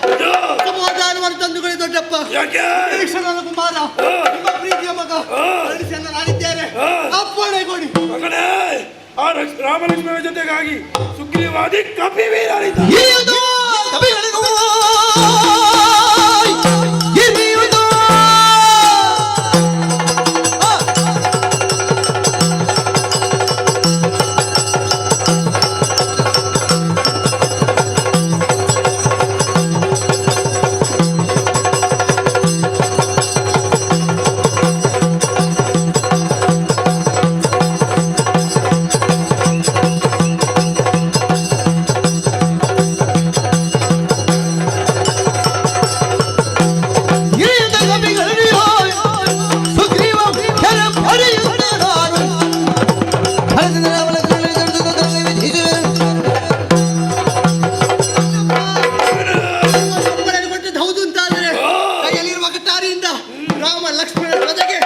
ಸಮಾಧಾನವನ್ನು ತಂದುಕೊಳ್ಳಿ ದೊಡ್ಡಪ್ಪ. ಕುಮಾರ, ನಿಮ್ಮ ಪ್ರೀತಿಯ ಮಗ ನಾನಿದ್ದೇನೆ. ಅಪ್ಪಣೆ ಕೊಡಿ ಮಗನೇ. ಆ ರಾಮಲಕ್ಷ್ಮಣರ ಜೊತೆಗಾಗಿ ಸುಗ್ರೀವಾದಿ ಕಪಿವೀರರಿದ್ದ. ಹೌದು ಅಂತಾದ್ರೆ ಕೈಯಲ್ಲಿರುವ ಕಟಾರಿಯಿಂದ ರಾಮ ಲಕ್ಷ್ಮಣರ ಜೊತೆಗೆ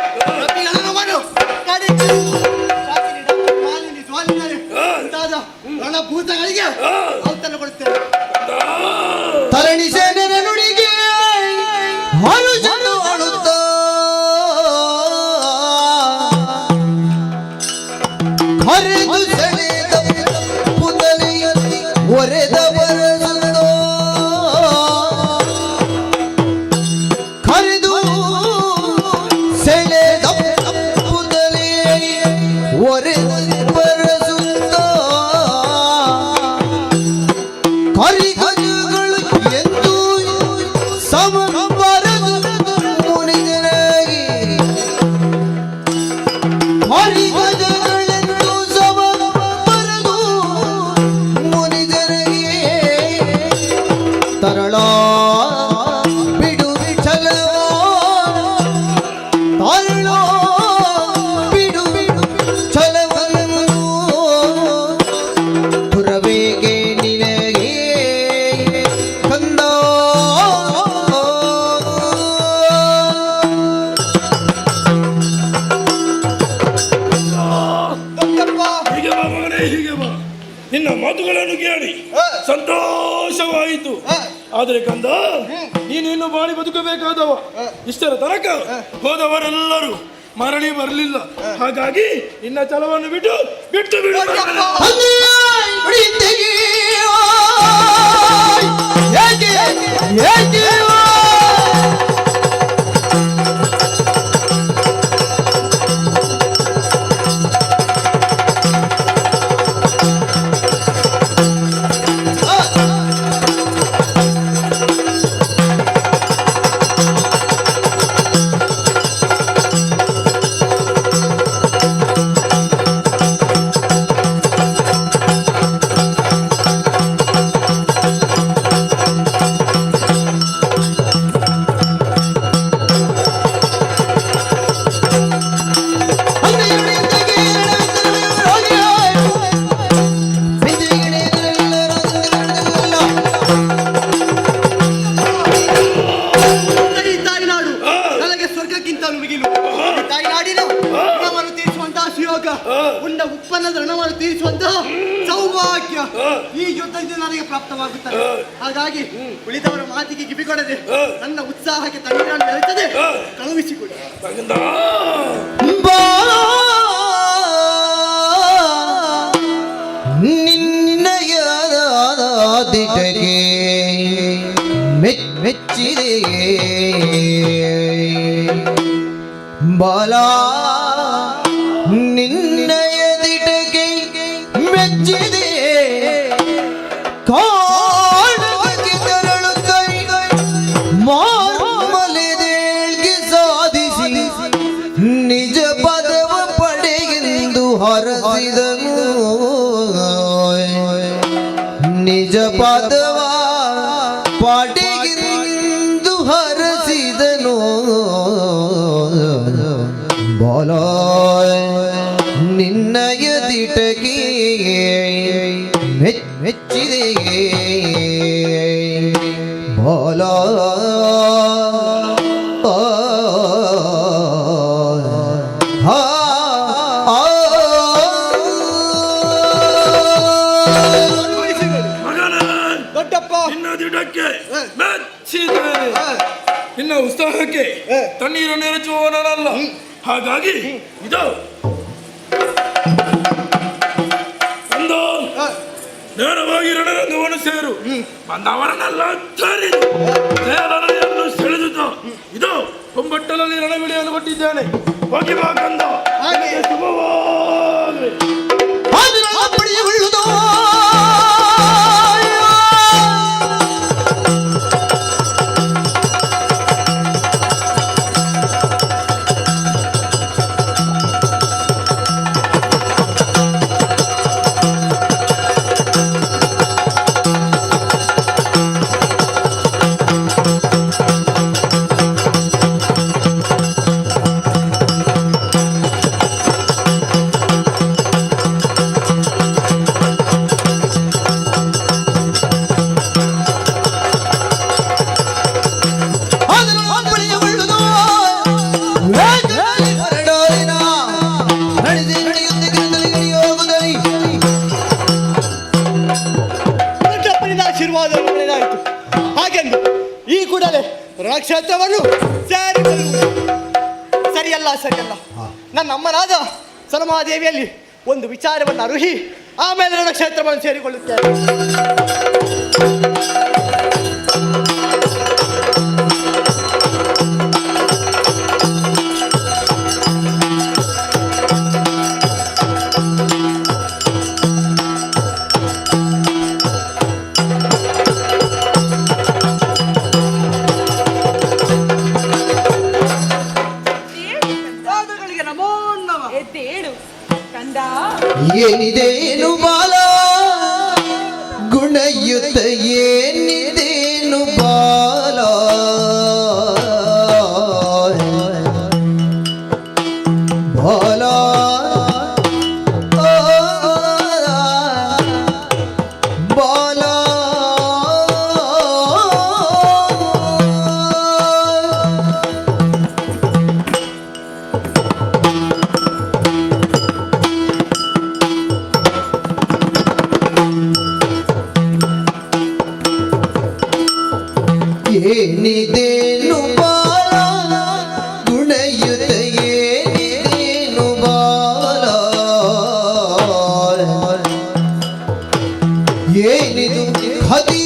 ರಣಭೂತಗಳಿಗೆ ಔತಣ ಕೊಡುತ್ತೇನೆ. ತರಣಿ ಸೇನೆಯ ನುಡಿಗೆ ಹರುಷನು ಅಳುತ್ತ ಕರೆದು ಸೆಳೆದ ಪುತಲಿಯ ಒರೆದ ಬರಸುತ್ತೋ, ಕರೆದು ಸೆಳೆದ ಪುತಲಿಯ ಒರೆದ ಬರಸುತ್ತೋ, ಕರಿಗಜಗಳು ಎಂದು ಸಮಬರದು ಮುನಿಜನಾಗಿ, ಹರಿಗಜಗಳೆಂದು ಸಮಬರದು ಮುನಿಜನಿಗೆ, ತರಳ ಬಿಡು ಛಲವೋ, ತರಳ ಬಿಡು ಛಲವನ್ನು, ತುರಬೇಕೆ ನಿನಗೆ ಕಂದ. ಹೀಗೆ ಬಾ ಮಗನೇ, ಹೀಗೆ ಬಾ. ನಿನ್ನ ಮಾತುಗಳನ್ನು ಕೇಳಿ ಸಂತೋಷವಾಯಿತು. ಆದರೆ ಕಂದ, ನೀನು ಇನ್ನು ಬಾಳಿ ಬದುಕಬೇಕಾದವ. ಇಷ್ಟರ ತನಕ ಹೋದವರೆಲ್ಲರೂ ಮರಳಿ ಬರಲಿಲ್ಲ. ಹಾಗಾಗಿ ನಿನ್ನ ಛಲವನ್ನು ಬಿಟ್ಟು ಬಿಟ್ಟು ಬಿಡು. ಆ ತನ್ನಣ್ಣದ ಋಣವನ್ನು ತೀರಿಸುವಂತಹ ಸೌಭಾಗ್ಯ ಈ ಯುದ್ಧದಿಂದ ನನಗೆ ಪ್ರಾಪ್ತವಾಗುತ್ತದೆ. ಹಾಗಾಗಿ ಉಳಿದವರ ಮಾತಿಗೆ ಕಿವಿಗೊಡದೆ ನನ್ನ ಉತ್ಸಾಹಕ್ಕೆ ತಣ್ಣೀರನ್ನು ಎರಚದೆ ಕಳುಹಿಸಿಕೊಡಿ. ನಿನ್ನಯ ದಿಟಗೆ ಮೆಚ್ಚಿದೆ ಬಾಲ, ನಿನ್ನಯ ದಿಟಗೆ ಮೆಚ್ಚಿದೆ. ಕಾಣಕ್ಕೆ ತೆರಳುತ್ತ ಮಾರ್ಮಲೆದೇಳ್ಗೆ ಸಾಧಿಸಿ ನಿಜ ಪದವ ಪಡೆಗೆಂದು ಹರಸಿದನು. ನಿಜ ಪದವ ಪಡೆಗೆಂದು ಹರಸಿದನು. ಬಾಲ, ನಿನ್ನಯ ದಿಟಗೆ ಮೆಚ್ಚಿದೆ ಬಾಲ. ದೊಡ್ಡಪ್ಪ, ನಿನ್ನ ದಿಟಕ್ಕೆ ಮೆಚ್ಚಿದೆ. ನಿನ್ನ ಉತ್ಸಾಹಕ್ಕೆ ತಣ್ಣೀರನ್ನು ಎರಚುವವನಲ್ಲ. ಹಾಗಾಗಿ ಇದು ಒಂದು ನೇರವಾಗಿ ರಣರಂಗವನ್ನು ಸೇರು. ಬಂದವರನ್ನೆಲ್ಲ ತರಿದು ದೇವರನ್ನು ಸೆಳೆದುತ್ತ ಇದು ಒಂಬಟ್ಟಲಲ್ಲಿ ರಣವಿಡಿಯನ್ನು ಕೊಟ್ಟಿದ್ದಾನೆ. ಹೋಗಿ ಬಾ ಕಂದ, ನಿನಗೆ ಶುಭವಾಗಲಿ. ದೊಡ್ಡಪ್ಪನಿಂದ ಆಶೀರ್ವಾದವನ್ನು ಪಡೆದಾಯಿತು. ಹಾಗೆಂದು ಈ ಕೂಡಲೇ ರಣಕ್ಷೇತ್ರವನ್ನು ಸೇರಿಕೊಳ್ಳುವುದು ಸರಿಯಲ್ಲ, ಸರಿಯಲ್ಲ. ನನ್ನ ಅಮ್ಮನಾದ ಸಲಮಾದೇವಿಯಲ್ಲಿ ಒಂದು ವಿಚಾರವನ್ನು ಅರುಹಿ ಆಮೇಲೆ ರಣಕ್ಷೇತ್ರವನ್ನು ಸೇರಿಕೊಳ್ಳುತ್ತೇನೆ. ನಮೋ ನಮಃ. ಎದ್ದೇಳು ಕಂದ. ಏನಿದೇನು ಬಾಲ, ಗುಣಯುತ ಏನಿದೇನು ಬಾಲ, ಬಾಲ, ಆ, ಬಾಲ. ಏನಿದೇನು ಬಾಲ, ಗುಣಯುತ ಏನಿದೇನು ಬಾಲ, ಏನಿದು ಖದಿ,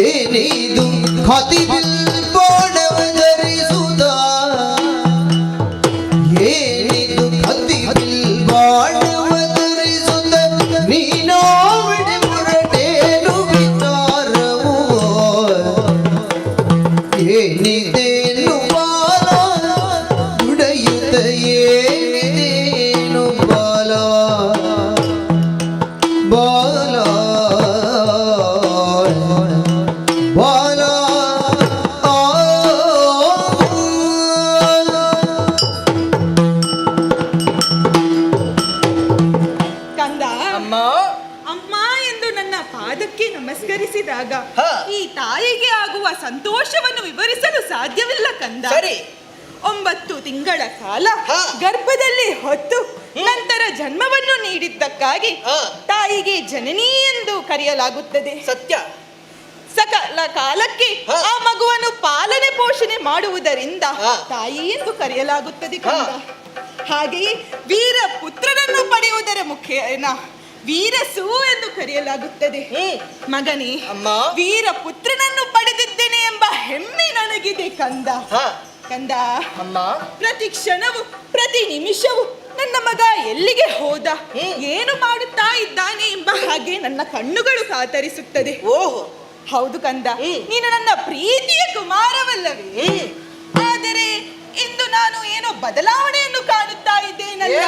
ಏನಿದು ಖದಿ ಬಿಲ್ಬಾಣವ ಧರಿಸುತ್ತ, ಏನಿದು ಖದಿ ಬಿಲ್ಬಾಣವ ಧರಿಸುತ್ತ ನೀನೋವಿಡಿ ಹೊರಟೇನು ವಿಚಾರವು. ಏನಿದೇನು ಬಾಲ, ಗುಣಯುತ ಏನಿದೇನು ಬಾಲ, ಬಾಲ, ಬಾಲ. ಆ. ಕಂದ, ಅಮ್ಮ ಅಮ್ಮ ಎಂದು ನನ್ನ ಪಾದಕ್ಕೆ ನಮಸ್ಕರಿಸಿದಾಗ ಈ ತಾಯಿಗೆ ಆಗುವ ಸಂತೋಷವನ್ನು ವಿವರಿಸಲು ಸಾಧ್ಯವಿಲ್ಲ ಕಂದ. ಸರಿ. 9 ತಿಂಗಳ ಕಾಲ ಗರ್ಭದಲ್ಲಿ ಹೊತ್ತು ನಂತರ ಜನ್ಮವನ್ನು ನೀಡಿದ್ದಕ್ಕಾಗಿ ತಾಯಿಗೆ ಜನನಿ ಎಂದು ಕರೆಯಲಾಗುತ್ತದೆ. ಸತ್ಯ. ಸಕಲ ಕಾಲಕ್ಕೆ ಆ ಮಗುವನ್ನು ಪಾಲನೆ ಪೋಷಣೆ ಮಾಡುವುದರಿಂದ ತಾಯಿ ಎಂದು ಕರೆಯಲಾಗುತ್ತದೆ ಕಂದ. ಹಾಗೆಯೇ ವೀರ ಪುತ್ರನನ್ನು ಪಡೆಯುವುದರ ಮುಖೇನ ವೀರಸು ಎಂದು ಕರೆಯಲಾಗುತ್ತದೆ. ಮಗನೇ, ವೀರ ಪುತ್ರನನ್ನು ಪಡೆದಿದ್ದೇನೆ ಎಂಬ ಹೆಮ್ಮೆ ನನಗಿದೆ ಕಂದ. ಕಂದ, ಪ್ರತಿ ಕ್ಷಣವು ಪ್ರತಿ ನಿಮಿಷವೂ ನನ್ನ ಮಗ ಎಲ್ಲಿಗೆ ಹೋದ, ಏನು ಮಾಡುತ್ತಾ ಇದ್ದಾನೆ ಎಂಬ ಹಾಗೆ ನನ್ನ ಕಣ್ಣುಗಳು ಕಾತರಿಸುತ್ತದೆ. ಓಹೋ, ಹೌದು ಕಂದ, ನೀನು ನನ್ನ ಪ್ರೀತಿಯ ಕುಮಾರವಲ್ಲವೇ? ಆದರೆ ಇಂದು ನಾನು ಏನೋ ಬದಲಾವಣೆಯನ್ನು ಕಾಣುತ್ತಾ ಇದ್ದೇನಲ್ಲ.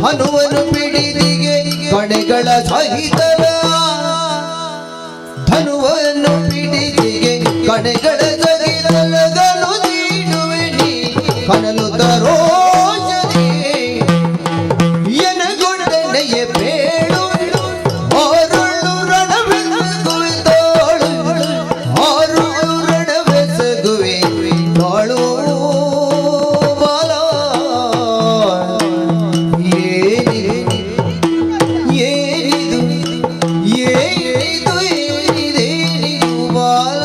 ಹನುವನು ಪಿಡಿದಿಗೆ ಕಣೆಗಳ ಸಹಿತವ, ಧನುವನ್ನು ಪಿಡಿದಿಗೆ ಕಣೆಗಳ ಸಹಿತಲಗಲು ನೀಡುವೆ ನೀ ಕನಲು ತರೋಜನೆ ಎನಗೊಡನೆಯ ಬೇಳು ಆರುಳು ರಣವೆಸಗುವೆ ತಾಳು, ಆರುಳು ರಣವೆಸಗುವೆ ತಾಳು ಬಾಲ. ಏನಿದು ಏನಿದು ಏನಿದೇನಿದು ಬಾಲ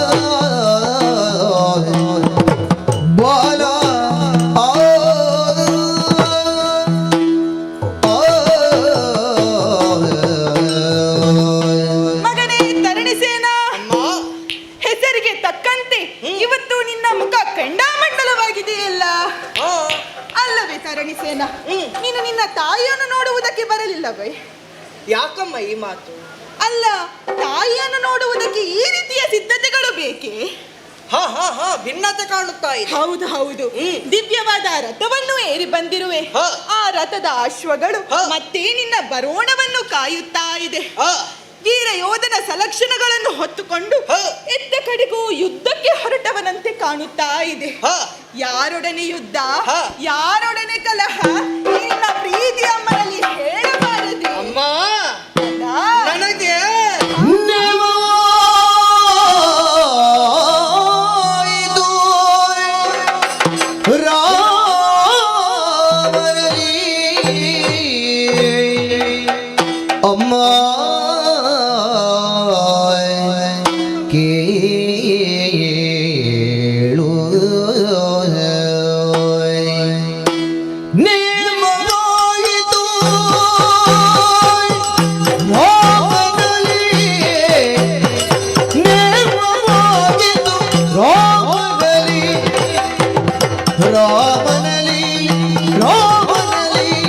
ಬಾಲ. ಆ ಮಗನೇ ತರಣಿಸೇನ, ಹೆಸರಿಗೆ ತಕ್ಕಂತೆ ಇವತ್ತು ನಿನ್ನ ಮುಖ ಕೆಂಡಾಮಂಡಲವಾಗಿದೆಯಲ್ಲ, ಅಲ್ಲವೇ ತರಣಿಸೇನ? ನೀನು ನಿನ್ನ ತಾಯಿಯನ್ನು ನೋಡುವುದಕ್ಕೆ ಬರಲಿಲ್ಲವೇ? ಯಾಕಮ್ಮ ಈ ಮಾತು? ಅಲ್ಲ, ತಾಯಿಯನ್ನು ನೋಡುವುದಕ್ಕೆ ಈ ರೀತಿಯ ಸಿದ್ಧತೆಗಳು ಬೇಕೇ? ಹಾ ಹಾ ಹಾ, ಭಿನ್ನತೆ ಕಾಣುತ್ತಾ ಇದೆ. ಹೌದು ಹೌದು, ದಿವ್ಯವಾದ ರಥವನ್ನು ಏರಿ ಬಂದಿರುವೆ. ಆ ರಥದ ಅಶ್ವಗಳು ಮತ್ತೆ ನಿನ್ನ ಬರೋಣವನ್ನು ಕಾಯುತ್ತಾ ಇದೆ. ವೀರ ಯೋಧನ ಸಲಕ್ಷಣಗಳನ್ನು ಹೊತ್ತುಕೊಂಡು ಎತ್ತ ಕಡೆಗೂ ಯುದ್ಧಕ್ಕೆ ಹೊರಟವನಂತೆ ಕಾಣುತ್ತಾ ಇದೆ. ಯಾರೊಡನೆ ಯುದ್ಧ, ಯಾರೊಡನೆ ಕಲಹ, ನಿನ್ನ ಪ್ರೀತಿ ಅಮ್ಮನಲ್ಲಿ ಹೇಳಬಾರದು. ಅಮ್ಮ, ನನಗೆ ಅಮ್ಮ ಕೇಳು, ನೇಮವಾಯಿತು ರಾಮನಲ್ಲಿ, ನೇಮವಾಗಿತು ರಾಮನಲ್ಲಿ, ರಾಮನಲ್ಲಿ, ರಾಮನಲ್ಲಿ.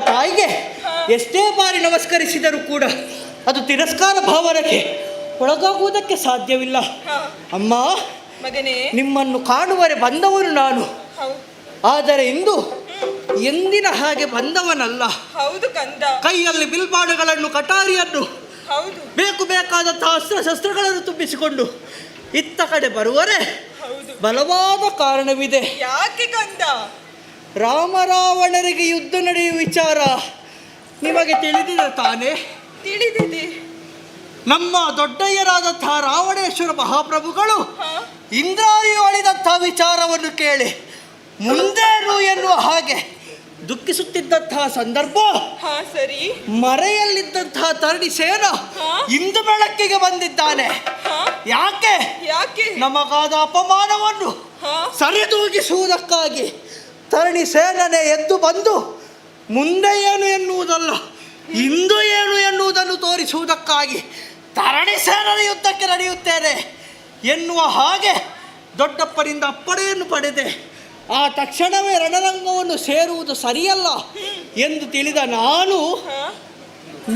ತಾಯಿಗೆ ಎಷ್ಟೇ ಬಾರಿ ನಮಸ್ಕರಿಸಿದರೂ ಕೂಡ ಅದು ತಿರಸ್ಕಾರ ಭಾವನೆಗೆ ಒಳಗಾಗುವುದಕ್ಕೆ ಸಾಧ್ಯವಿಲ್ಲ. ಅಮ್ಮ, ಮಗನೇ, ನಿಮ್ಮನ್ನು ಕಾಣುವರೆ ಬಂದವನು ನಾನು. ಆದರೆ ಇಂದು ಎಂದಿನ ಹಾಗೆ ಬಂದವನಲ್ಲ. ಹೌದು ಕಂದ. ಕೈಯಲ್ಲಿ ಬಿಲ್ಬಾಣಗಳನ್ನು, ಕಟಾರಿಯನ್ನು, ಹೌದು, ಬೇಕು ಬೇಕಾದಂತಹ ಅಸ್ತ್ರ ಶಸ್ತ್ರಗಳನ್ನು ತುಂಬಿಸಿಕೊಂಡು ಇತ್ತ ಕಡೆ ಬರುವರೆ ಬಲವಾದ ಕಾರಣವಿದೆ. ಯಾಕೆ ಕಂದ? ರಾಮರಾವಣರಿಗೆ ಯುದ್ಧ ನಡೆಯುವ ವಿಚಾರ ನಿಮಗೆ ತಿಳಿದಿದೆ ತಾನೇ? ತಿಳಿದಿದೆ. ನಮ್ಮ ದೊಡ್ಡಯ್ಯರಾದಂತಹ ರಾವಣೇಶ್ವರ ಮಹಾಪ್ರಭುಗಳು ಇಂದ್ರಾಯು ಅಳಿದಂತಹ ವಿಚಾರವನ್ನು ಕೇಳಿ ಮುಂದೇನು ಎನ್ನುವ ಹಾಗೆ ದುಃಖಿಸುತ್ತಿದ್ದಂತಹ ಸಂದರ್ಭ, ಸರಿ, ಮರೆಯಲ್ಲಿದ್ದಂತಹ ತರಣಿ ಸೇನ ಇಂದು ಬೆಳಕಿಗೆ ಬಂದಿದ್ದಾನೆ. ಯಾಕೆ? ಯಾಕೆ? ನಮಗಾದ ಅಪಮಾನವನ್ನು ಸರಿದೂಗಿಸುವುದಕ್ಕಾಗಿ ತರಣಿ ಸೇನನೆ ಎದ್ದು ಬಂದು ಮುಂದೆ ಏನು ಎನ್ನುವುದಲ್ಲ, ಇಂದು ಏನು ಎನ್ನುವುದನ್ನು ತೋರಿಸುವುದಕ್ಕಾಗಿ ತರಣಿ ಸೇನನ ಯುದ್ಧಕ್ಕೆ ನಡೆಯುತ್ತೇನೆ ಎನ್ನುವ ಹಾಗೆ ದೊಡ್ಡಪ್ಪನಿಂದ ಅಪ್ಪಣೆಯನ್ನು ಪಡೆದೆ. ಆ ತಕ್ಷಣವೇ ರಣರಂಗವನ್ನು ಸೇರುವುದು ಸರಿಯಲ್ಲ ಎಂದು ತಿಳಿದ ನಾನು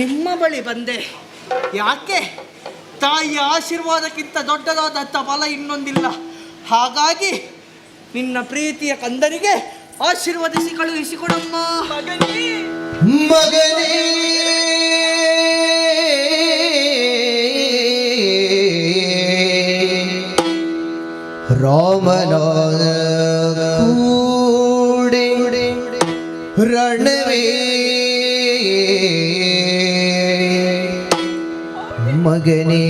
ನಿಮ್ಮ ಬಳಿ ಬಂದೆ. ಯಾಕೆ? ತಾಯಿಯ ಆಶೀರ್ವಾದಕ್ಕಿಂತ ದೊಡ್ಡದಾದಂಥ ಬಲ ಇನ್ನೊಂದಿಲ್ಲ. ಹಾಗಾಗಿ ನಿನ್ನ ಪ್ರೀತಿಯ ಕಂದನಿಗೆ ಆಶೀರ್ವದಿಸಿ ಕಳುಹಿಸಿಕೊಡಮ್ಮ. ಮಗನೇ, ಮಗನೇ, ರಾಮನ ಕೂಡಿ ರಣವೇ, ಮಗನೇ,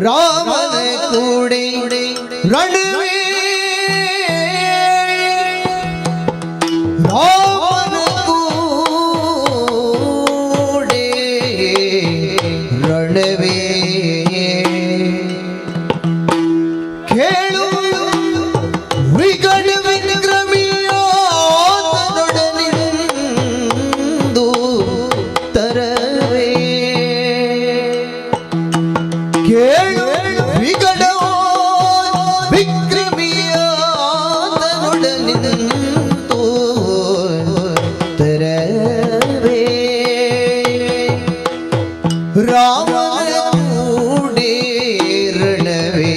ರಾಮನ ಕೂಡಿ ರಣವೇ, ರಾಮನ ಕೂಡಿ ರಣವೇ. ಕೇಳು ವಿಗಡ ವಿಕ್ರಮಿಯಾತನೊಡನಿಂದು ತರವೇ, ಕೇಳು ವಿಗಡ ವಿಕ್ರಮಿಯಾತನೊಡನಿಂದು ತರವೇ, ರಾಮನ ಕೂಡಿ ರಣವೇ.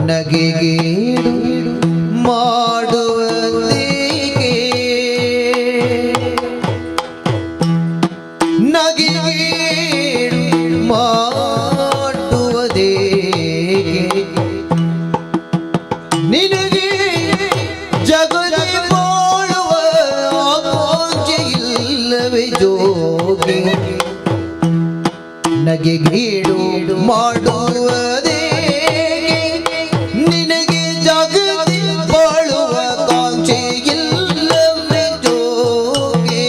ನಗೆಗೇಡು ಮಾಡುವುದೇಕೆ, ನಗೆಗೇಡು ಮಾಡುವುದೇಕೆ, ನಿನಗೆ ಜಗದಿ ಬಾಳುವ ಆಕಾಂಕ್ಷೆ ಇಲ್ಲವೇ ಜೋಗಿ, ನಗೆಗೇಡು ಮಾಡುವುದೇಕೆ, ನಿನಗೆ ಜಗದಿ ಬಾಳುವ ಕಾಂಕ್ಷೆ ಇಲ್ಲವೇ ಜೋಗಿ,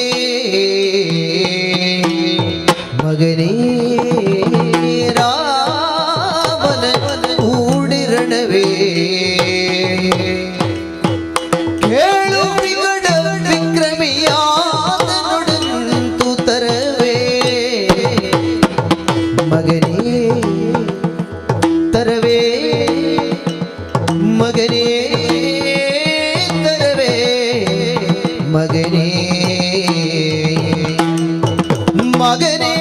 ಮಗನೇ, ರಾಮನ ಕೂಡಿರಣವೇ. ಕೇಳು ವಿಗಡ ವಿಕ್ರಮಿಯಾದನೊಡಂತು ತರವೇ, ಮಗನೇ ತರವೇ, ಮಗನೇ ತರವೇ, ಮಗನೇ, ಮಗನೇ,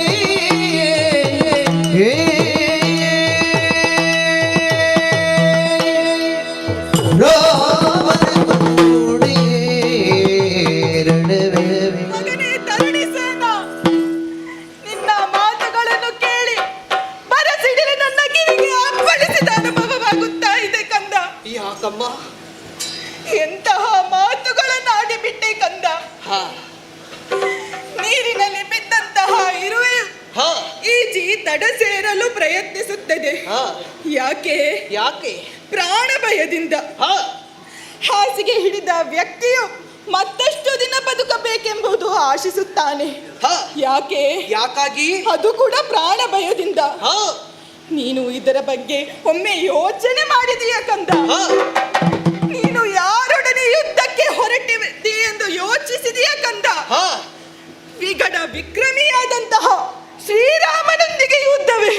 ರಾಮನ ಕೂಡಿ ರಣವೇ. ಮಗನೇ ತರಣಿ ಸೇನ, ನಿನ್ನ ಮಾತುಗಳನ್ನು ಕೇಳಿ ಬರಸಿಡಿಲು ನನ್ನ ಕಿವಿಗೆ ಅಪ್ಪಳಿಸಿದ ಅನುಭವವಾಗುತ್ತಾ ಇದೆ ಕಂದ. ಯಾಕಮ್ಮ? ಎಂತಹ ಮಾತುಗಳನ್ನು ಆಡಿಬಿಟ್ಟೆ ಕಂದ. ನೀರಿನಲ್ಲಿ ಬಿದ್ದಂತಹ ಇರುವೆಯು ಈಜಿ ದಡ ಸೇರಲು ಪ್ರಯತ್ನಿಸುತ್ತದೆ. ಯಾಕೆ? ಯಾಕೆ? ಪ್ರಾಣ ಭಯದಿಂದ. ಹಾಸಿಗೆ ಹಿಡಿದ ವ್ಯಕ್ತಿಯು ಮತ್ತಷ್ಟು ದಿನ ಬದುಕಬೇಕೆಂಬುದು ಆಶಿಸುತ್ತಾನೆ. ಯಾಕೆ? ಯಾಕಾಗಿ? ಅದು ಕೂಡ ಪ್ರಾಣ ಭಯದಿಂದ. ನೀನು ಇದರ ಬಗ್ಗೆ ಒಮ್ಮೆ ಯೋಚನೆ ಮಾಡಿದೀಯ ಕಂದ? ನೀನು ಯಾರೊಡನೆ ಯುದ್ಧಕ್ಕೆ ಹೊರಟಿದ್ದೀ ಎಂದು ಯೋಚಿಸಿದೀಯ ಕಂದ? ವಿಗಡ ವಿಕ್ರಮಿಯಾದಂತಹ ಶ್ರೀರಾಮನೊಂದಿಗೆ ಯುದ್ಧವೇ?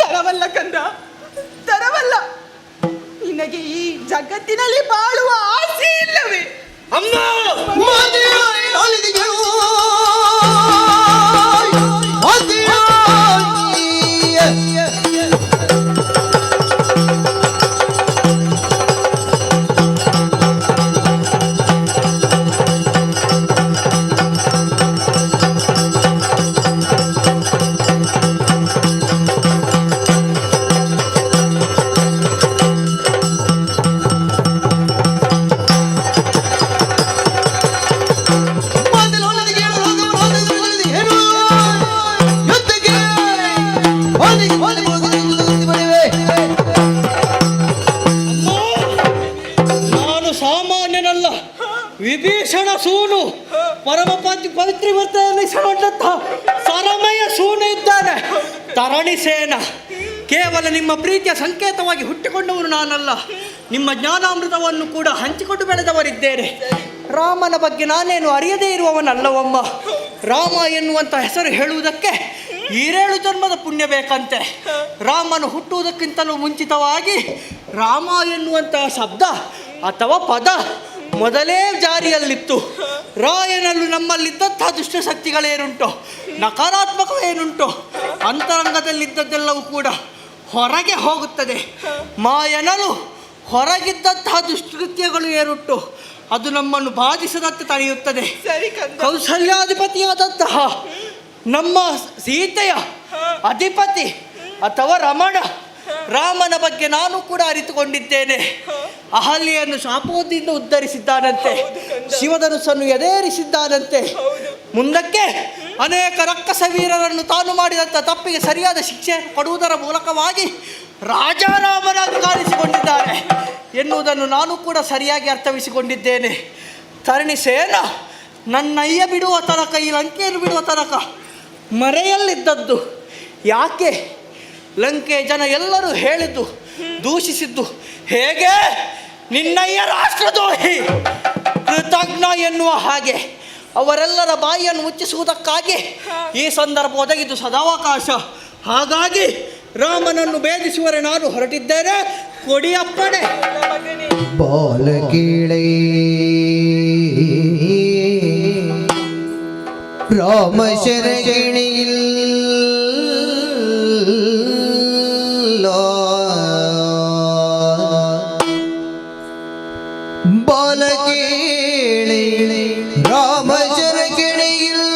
ತರವಲ್ಲ ಕಂದ, ತರವಲ್ಲ. ಪವಿತ್ರಿವರ್ತ ಎನಿಸಿಕೊಂಡಂತಹ ಸರಮಯ ಸೂನೆ ಇದ್ದಾನೆ ತರಣಿಸೇನ. ಕೇವಲ ನಿಮ್ಮ ಪ್ರೀತಿಯ ಸಂಕೇತವಾಗಿ ಹುಟ್ಟಿಕೊಂಡವನು ನಾನಲ್ಲ, ನಿಮ್ಮ ಜ್ಞಾನಾಮೃತವನ್ನು ಕೂಡ ಹಂಚಿಕೊಂಡು ಬೆಳೆದವರಿದ್ದೇನೆ. ರಾಮನ ಬಗ್ಗೆ ನಾನೇನು ಅರಿಯದೇ ಇರುವವನಲ್ಲವಮ್ಮ. ರಾಮ ಎನ್ನುವಂಥ ಹೆಸರು ಹೇಳುವುದಕ್ಕೆ ಈರೇಳು ಜನ್ಮದ ಪುಣ್ಯ ಬೇಕಂತೆ. ರಾಮನು ಹುಟ್ಟುವುದಕ್ಕಿಂತಲೂ ಮುಂಚಿತವಾಗಿ ರಾಮ ಎನ್ನುವಂತಹ ಶಬ್ದ ಅಥವಾ ಪದ ಮೊದಲೇ ಜಾರಿಯಲ್ಲಿತ್ತು. ರಾಯನಲ್ಲೂ ನಮ್ಮಲ್ಲಿದ್ದಂತಹ ದುಷ್ಟಶಕ್ತಿಗಳೇನುಂಟು, ನಕಾರಾತ್ಮಕವೇನುಂಟು, ಅಂತರಂಗದಲ್ಲಿದ್ದದ್ದೆಲ್ಲವೂ ಕೂಡ ಹೊರಗೆ ಹೋಗುತ್ತದೆ. ಮಾಯನಲು ಹೊರಗಿದ್ದಂತಹ ದುಷ್ಕೃತ್ಯಗಳು ಏನುಂಟು ಅದು ನಮ್ಮನ್ನು ಬಾಧಿಸದಂತೆ ತಡೆಯುತ್ತದೆ. ಕೌಸಲ್ಯಾಧಿಪತಿಯಾದಂತಹ ನಮ್ಮ ಸೀತೆಯ ಅಧಿಪತಿ ಅಥವಾ ರಮಣ ರಾಮನ ಬಗ್ಗೆ ನಾನು ಕೂಡ ಅರಿತುಕೊಂಡಿದ್ದೇನೆ. ಅಹಲ್ಯೆಯನ್ನು ಶಾಪದಿಂದ ಉದ್ಧರಿಸಿದ್ದಾನಂತೆ, ಶಿವಧನುಸ್ಸನ್ನು ಎದೇರಿಸಿದ್ದಾನಂತೆ. ಮುಂದಕ್ಕೆ ಅನೇಕ ರಕ್ಕಸ ವೀರರನ್ನು ತಾನು ಮಾಡಿದಂಥ ತಪ್ಪಿಗೆ ಸರಿಯಾದ ಶಿಕ್ಷೆ ಕೊಡುವುದರ ಮೂಲಕವಾಗಿ ರಾಜಾರಾಮನಾಗಿ ಕಾಣಿಸಿಕೊಂಡಿದ್ದಾರೆ ಎನ್ನುವುದನ್ನು ನಾನು ಕೂಡ ಸರಿಯಾಗಿ ಅರ್ಥವಿಸಿಕೊಂಡಿದ್ದೇನೆ. ತರಣಿಸೇನ ನನ್ನಯ್ಯ ಬಿಡುವ ತನಕ, ಈ ಲಂಕೆಯನ್ನು ಬಿಡುವ ತನಕ ಮರೆಯಲ್ಲಿದ್ದದ್ದು ಯಾಕೆ? ಲಂಕೆ ಜನ ಎಲ್ಲರೂ ಹೇಳಿದ್ದು, ದೂಷಿಸಿದ್ದು ಹೇಗೆ? ನಿನ್ನಯ್ಯ ರಾಷ್ಟ್ರದ್ರೋಹಿ, ಕೃತಜ್ಞ ಎನ್ನುವ ಹಾಗೆ ಅವರೆಲ್ಲರ ಬಾಯಿಯನ್ನು ಮುಚ್ಚಿಸುವುದಕ್ಕಾಗಿ ಈ ಸಂದರ್ಭ ಒದಗಿದ್ದು ಸದಾವಕಾಶ. ಹಾಗಾಗಿ ರಾಮನನ್ನು ಭೇದಿಸುವರೆ ನಾನು ಹೊರಟಿದ್ದೇನೆ. ಕೊಡಿಯಪ್ಪಣೆ. ಬಾಲಕೀಳೈ ರಾಮ ಶರಗಿಣಿಯಿಲ್ಲ, ಬಾಲಕೇಳಿ ರಾಮ ಶರಗಿಣಿಯಿಲ್ಲ,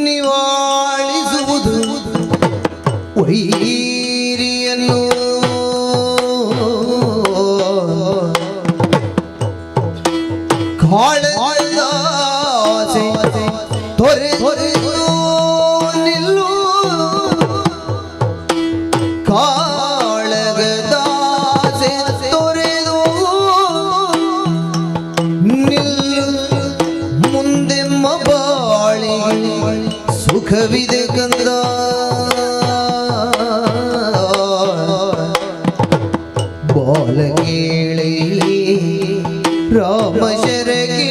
ನಿವಾಳಿಸುವುದು ವೈರಿಯನ್ನು. ಕಾಳದಾಸೆ ತೊರೆದು ನಿಲ್ಲು, ಕಾಳಗದಾಸೆ ತೊರೆದು ನಿಲ್ಲು, ಮುಂದೆಮ್ಮ ಬಾಳಿ ಸುಖವಿದೆ ಕಂದ. ಬಾಲಕೇಳಿ ರಾಮ ಶರಗೆ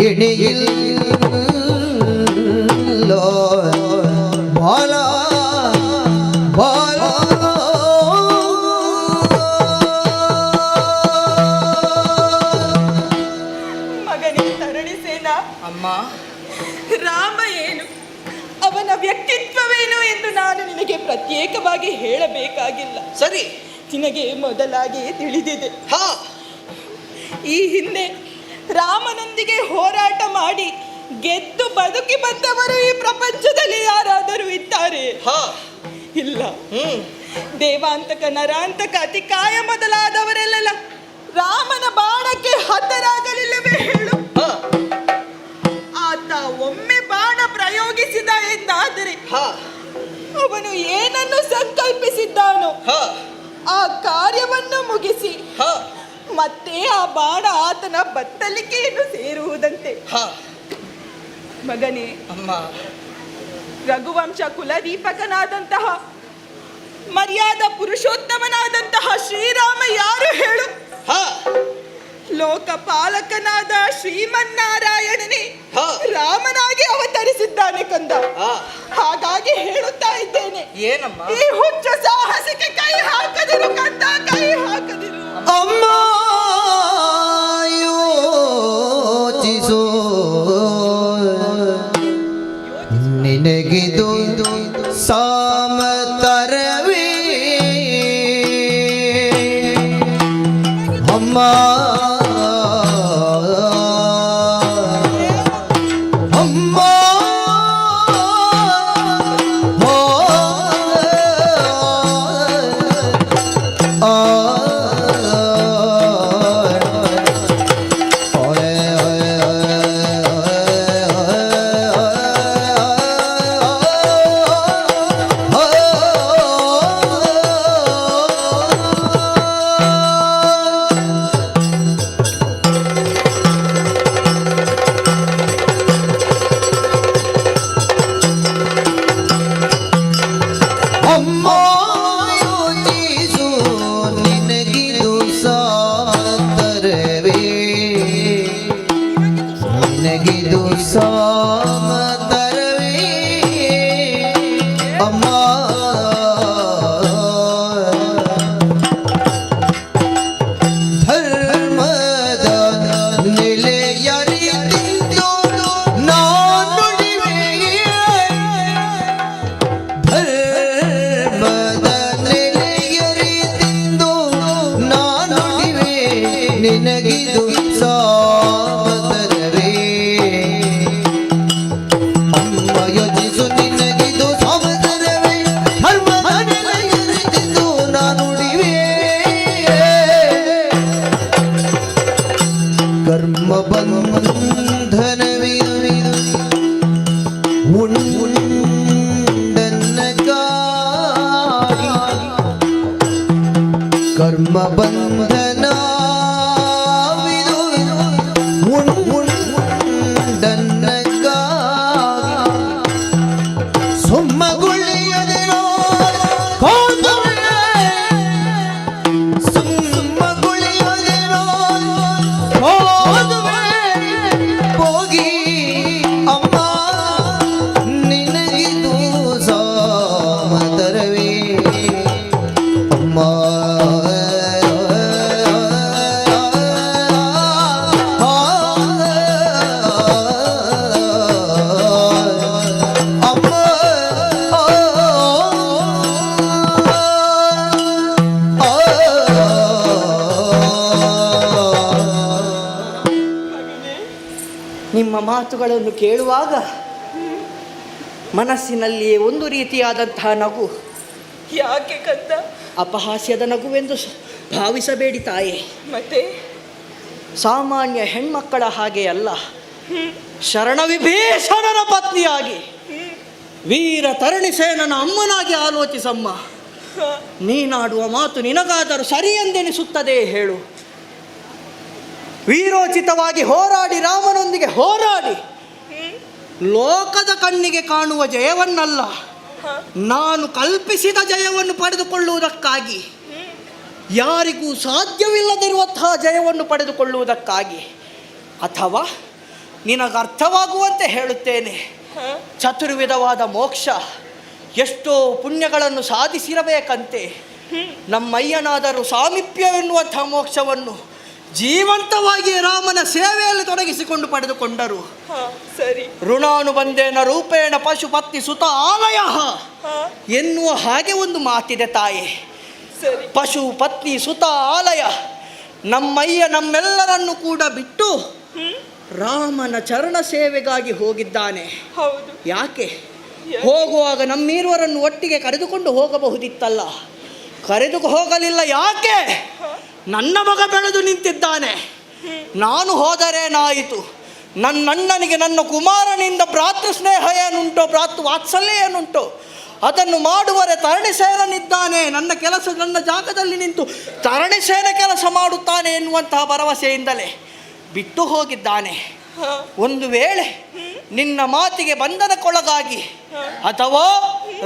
ಎಣೆಯಿಲ್ಲ, ಬಾಲ ಬಾಲ. ಮಗನೇ ತರಣಿಸೇನ, ಅಮ್ಮ, ರಾಮ ಏನು, ಅವನ ವ್ಯಕ್ತಿತ್ವವೇನು ಎಂದು ನಾನು ನಿನಗೆ ಪ್ರತ್ಯೇಕವಾಗಿ ಹೇಳಬೇಕಾಗಿಲ್ಲ. ಸರಿ, ನಿನಗೆ ಮೊದಲಾಗಿ ತಿಳಿದಿದೆ. ಈ ಹಿಂದೆ ರಾಮನೊಂದಿಗೆ ಹೋರಾಟ ಮಾಡಿ ಗೆದ್ದು ಬದುಕಿ ಬಂದವರು ಈ ಪ್ರಪಂಚದಲ್ಲಿ ಯಾರಾದರೂ ಇದ್ದಾರೆ? ಇಲ್ಲ. ದೇವಾಂತಕ, ನರಾಂತಕ, ಅತಿಕಾಯ ಮೊದಲಾದವರೆಲ್ಲ ರಾಮನ ಬಾಣಕ್ಕೆ ಹತರಾಗಲಿಲ್ಲವೇ ಹೇಳು? ಆತ ಒಮ್ಮೆ ಬಾಣ ಪ್ರಯೋಗಿಸಿದ ಎಂದಾದರೆ ಅವನು ಏನನ್ನು ಸಂಕಲ್ಪಿಸಿದ್ದಾನೋ ಆ ಕಾರ್ಯವನ್ನು ಮುಗಿಸಿ ಮತ್ತೆ ಆ ಬಾಣ ಆತನ ಬತ್ತಲಿಕೆಯನ್ನು ಸೇರುವುದಂತೆ. ಮಗನೇ, ಅಮ್ಮ, ರಘುವಂಶ ಕುಲದೀಪಕನಾದಂತಹ ಮರ್ಯಾದ ಪುರುಷೋತ್ತಮನಾದಂತಹ ಶ್ರೀರಾಮ ಯಾರು ಹೇಳು? ಲೋಕಪಾಲಕನಾದ ಶ್ರೀಮನ್ನಾರಾಯಣನೇ ರಾಮನಾಗಿ ಅವತರಿಸಿದ್ದಾನೆ ಕಂದ. ಹಾಗಾಗಿ ಹೇಳುತ್ತಾ ಇದ್ದೇನೆ, ಏನಮ್ಮ? ಈ ಹುಚ್ಚು ಸಾಹಸಕ್ಕೆ ಕೈ ಹಾಕದಿರು ಕಂದ, ಕೈ ಹಾಕದಿರು. ಅಮ್ಮ ಯೋಚಿಸೋ, ನಿನಗಿದು ಸಾಮತರವೇ ಅಮ್ಮ. ಅಮ್ಮ ಆ. ನಿನಗಿದು ಸಾಮತರವೇ ಅಮ್ಮ. ಧರ್ಮದ ನೆಲೆಯರಿತಿದ್ದು ನಾನುಡಿವೆ, ಧರ್ಮದ ನೆಲೆಯರಿತಿದ್ದು ನಾನುಡಿವೆ, ನಿನಗಿದು ಸಾಮತರವೇ ಅಮ್ಮ. ಯೋಚಿಸು, ನಿನಗಿದು ಸಾಮತರವೇ, ಧರ್ಮದ ನೆಲೆಯರಿತಿದ್ದು ನಾನುಡಿವೆ. ಕರ್ಮ ಬಂಧನವಿದು ಉಂಡನ್ನ ಕಾಯಿ, ಕರ್ಮ ಬಂಧನವಿದು ಉಂಡನ್ನ ಕಾಯಿ, ಸುಮ್ಮಗುಳಿಯದಿರೋ ಕೋದುವೆ, ಸುಮ್ಮಗುಳಿಯದಿರೋ ಹೋದುವೆ ಹೋಗಿ ಅಮ್ಮ. ನಿನಗಿದು ಸಾಮತರವೇ ಅಮ್ಮ. ಅಮ್ಮ, ನಿಮ್ಮ ಮಾತುಗಳನ್ನು ಕೇಳುವಾಗ ಮನಸ್ಸಿನಲ್ಲಿಯೇ ಒಂದು ರೀತಿಯಾದಂತಹ ನಗು. ಯಾಕೆ ಕಂದ? ಅಪಹಾಸ್ಯದ ನಗುವೆಂದು ಭಾವಿಸಬೇಡಿ ತಾಯಿ. ಮತ್ತೆ? ಸಾಮಾನ್ಯ ಹೆಣ್ಮಕ್ಕಳ ಹಾಗೆ ಅಲ್ಲ, ಶರಣ ವಿಭೀಷಣರ ಪತ್ನಿಯಾಗಿ, ವೀರ ತರಣಿಸೇನನ ಅಮ್ಮನಾಗಿ ಆಲೋಚಿಸಮ್ಮ. ನೀನಾಡುವ ಮಾತು ನಿನಗಾದರೂ ಸರಿ ಎಂದೆನಿಸುತ್ತದೆ ಹೇಳು. ವೀರೋಚಿತವಾಗಿ ಹೋರಾಡಿ, ರಾಮನೊಂದಿಗೆ ಹೋರಾಡಿ, ಲೋಕದ ಕಣ್ಣಿಗೆ ಕಾಣುವ ಜಯವನ್ನಲ್ಲ, ನಾನು ಕಲ್ಪಿಸಿದ ಜಯವನ್ನು ಪಡೆದುಕೊಳ್ಳುವುದಕ್ಕಾಗಿ, ಯಾರಿಗೂ ಸಾಧ್ಯವಿಲ್ಲದಿರುವಂತಹ ಜಯವನ್ನು ಪಡೆದುಕೊಳ್ಳುವುದಕ್ಕಾಗಿ, ಅಥವಾ ನಿನಗರ್ಥವಾಗುವಂತೆ ಹೇಳುತ್ತೇನೆ, ಚತುರ್ವಿಧವಾದ ಮೋಕ್ಷ, ಎಷ್ಟೋ ಪುಣ್ಯಗಳನ್ನು ಸಾಧಿಸಿರಬೇಕಂತೆ. ನಮ್ಮಯ್ಯನಾದರೂ ಸಾಮೀಪ್ಯವೆನ್ನುವಂಥ ಮೋಕ್ಷವನ್ನು ಜೀವಂತವಾಗಿ ರಾಮನ ಸೇವೆಯಲ್ಲಿ ತೊಡಗಿಸಿಕೊಂಡು ಪಡೆದುಕೊಂಡರು. ಸರಿ. ಋಣಾನುಬಂಧೇನ ರೂಪೇಣ ಪಶುಪತ್ನಿ ಸುತ ಆಲಯ ಎನ್ನುವ ಹಾಗೆ ಒಂದು ಮಾತಿದೆ ತಾಯಿ. ಸರಿ. ಪಶು ಪತ್ನಿ ಸುತ ಆಲಯ, ನಮ್ಮಯ್ಯ ನಮ್ಮೆಲ್ಲರನ್ನು ಕೂಡ ಬಿಟ್ಟು ರಾಮನ ಚರಣ ಸೇವೆಗಾಗಿ ಹೋಗಿದ್ದಾನೆ. ಹೌದು. ಯಾಕೆ ಹೋಗುವಾಗ ನಮ್ಮೀರುವರನ್ನು ಒಟ್ಟಿಗೆ ಕರೆದುಕೊಂಡು ಹೋಗಬಹುದಿತ್ತಲ್ಲ, ಕರೆದು ಹೋಗಲಿಲ್ಲ ಯಾಕೆ? ನನ್ನ ಮಗ ಬೆಳೆದು ನಿಂತಿದ್ದಾನೆ, ನಾನು ಹೋದರೇನಾಯಿತು, ನನ್ನಣ್ಣನಿಗೆ ನನ್ನ ಕುಮಾರನಿಂದ ಭ್ರಾತೃ ಸ್ನೇಹ ಏನುಂಟೋ, ಭ್ರಾತೃ ವಾತ್ಸಲ್ಯ ಏನುಂಟೋ ಅದನ್ನು ಮಾಡುವರೆ ತರಣಿಸೇನನಿದ್ದಾನೆ, ನನ್ನ ಕೆಲಸ ನನ್ನ ಜಾಗದಲ್ಲಿ ನಿಂತು ತರಣಿಸೇನ ಕೆಲಸ ಮಾಡುತ್ತಾನೆ ಎನ್ನುವಂತಹ ಭರವಸೆಯಿಂದಲೇ ಬಿಟ್ಟು ಹೋಗಿದ್ದಾನೆ. ಒಂದು ವೇಳೆ ನಿನ್ನ ಮಾತಿಗೆ ಬಂಧನಕ್ಕೊಳಗಾಗಿ ಅಥವಾ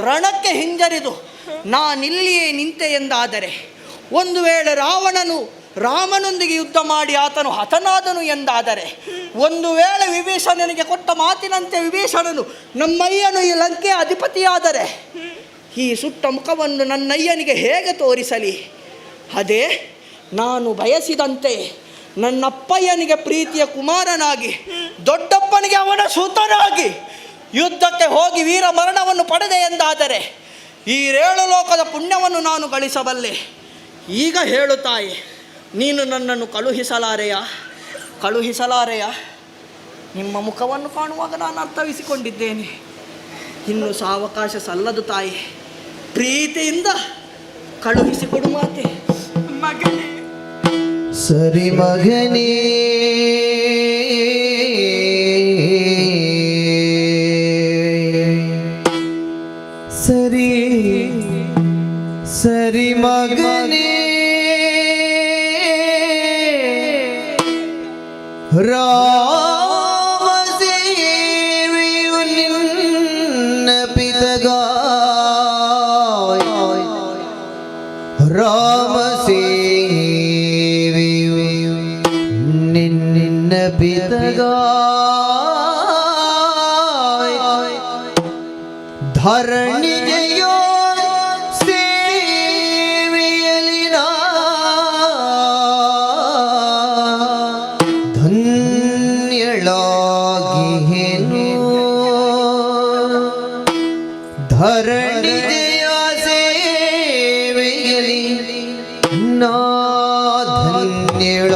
ರಣಕ್ಕೆ ಹಿಂಜರಿದು ನಾನಿಲ್ಲಿಯೇ ನಿಂತೆ ಎಂದಾದರೆ, ಒಂದು ವೇಳೆ ರಾವಣನು ರಾಮನೊಂದಿಗೆ ಯುದ್ಧ ಮಾಡಿ ಆತನು ಹತನಾದನು ಎಂದಾದರೆ, ಒಂದು ವೇಳೆ ವಿಭೀಷಣನಿಗೆ ಕೊಟ್ಟ ಮಾತಿನಂತೆ ವಿಭೀಷಣನು ನಮ್ಮಯ್ಯನು ಈ ಲಂಕೆಯ ಅಧಿಪತಿಯಾದರೆ, ಈ ಸುಟ್ಟ ಮುಖವನ್ನು ನನ್ನಯ್ಯನಿಗೆ ಹೇಗೆ ತೋರಿಸಲಿ? ಅದೇ ನಾನು ಬಯಸಿದಂತೆ ನನ್ನಪ್ಪಯ್ಯನಿಗೆ ಪ್ರೀತಿಯ ಕುಮಾರನಾಗಿ, ದೊಡ್ಡಪ್ಪನಿಗೆ ಅವನ ಸುತನಾಗಿ ಯುದ್ಧಕ್ಕೆ ಹೋಗಿ ವೀರ ಮರಣವನ್ನು ಪಡೆದೆ ಎಂದಾದರೆ ಈ ರೇಳು ಲೋಕದ ಪುಣ್ಯವನ್ನು ನಾನು ಗಳಿಸಬಲ್ಲೆ. ಈಗ ಹೇಳು ತಾಯಿ, ನೀನು ನನ್ನನ್ನು ಕಳುಹಿಸಲಾರೆಯಾ? ಕಳುಹಿಸಲಾರೆಯಾ? ನಿಮ್ಮ ಮುಖವನ್ನು ಕಾಣುವಾಗ ನಾನು ಅರ್ಥವಿಸಿಕೊಂಡಿದ್ದೇನೆ. ಇನ್ನು ಸಾವಕಾಶ ಸಲ್ಲದು ತಾಯಿ, ಪ್ರೀತಿಯಿಂದ ಕಳುಹಿಸಿಕೊಡು ಮಾತೆ. ಮಗನೇ. ಸರಿ ಮಗನೇ, ಸರಿ ಸರಿ ಮಗನೇ, ರಾಮ ಸೇವೆಯು ನಿನ್ನ ಪಿತಗಾಯ, ರಾಮ ಸೇವೆಯು ನಿನ್ನ ಬೆರಗ ಧರಣಿ ಜಯ ಸೇವೆಯಲ್ಲಿ ನಾ ಧನ್ಯಳಾಗಿಹೆನು. ಧರಣಿ ಜಯ ಸೇವೆಯಲ್ಲಿ ನಾ ಧನ್ಯಳಾಗಿಹೆನು.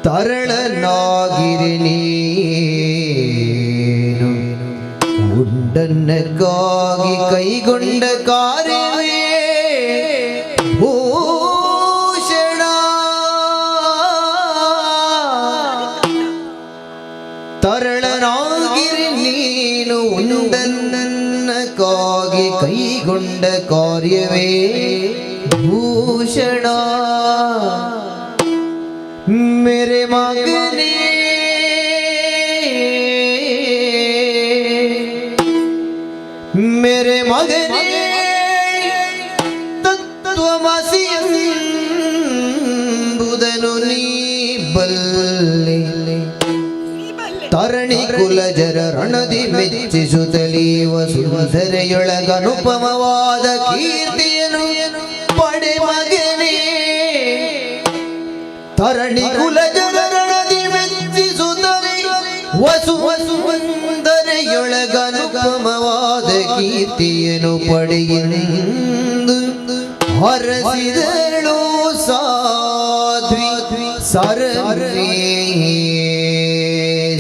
ತರಳನಾಗಿರಿ ನೀನು ಉಂಡನ್ನಕ್ಕಾಗಿ ಕೈಗೊಂಡ ಕಾರ್ಯವೇ ಭೂಷಣ. ತರಳನಾಗಿರಿ ನೀನು ಉಂಡನ್ನಕ್ಕಾಗಿ ಕೈಗೊಂಡ ಕಾರ್ಯವೇ ಭೂಷಣ. मेरे मगने मेरे मगने ತತ್ವಮಸಿ ಎಂಬುದನು ನೀ ಬಲ್ಲೆ. ತರಣಿ ಕುಲಜರ ರಣದಿ ಮೆಚ್ಚಿಸುತ್ತಲೀ ವಸುಂಧರೆಯೊಳಗನುಪಮವಾದ ಕೀರ್ತಿಯನ್ನು ಪಡೆ ಮಗನೇ. ತರಣಿ ಕುಲಜರ ರಣದಿ ಮೆಚ್ಚಿಸುತ್ತಲೇ ವಸುಂಧರೆಯೊಳಗನುಪಮವಾದ ಕೀರ್ತಿಯನ್ನು ಪಡೆಯೆಂದು ಹರಸಿದಳು ಸಾಧ್ವಿ ಸರವೇ.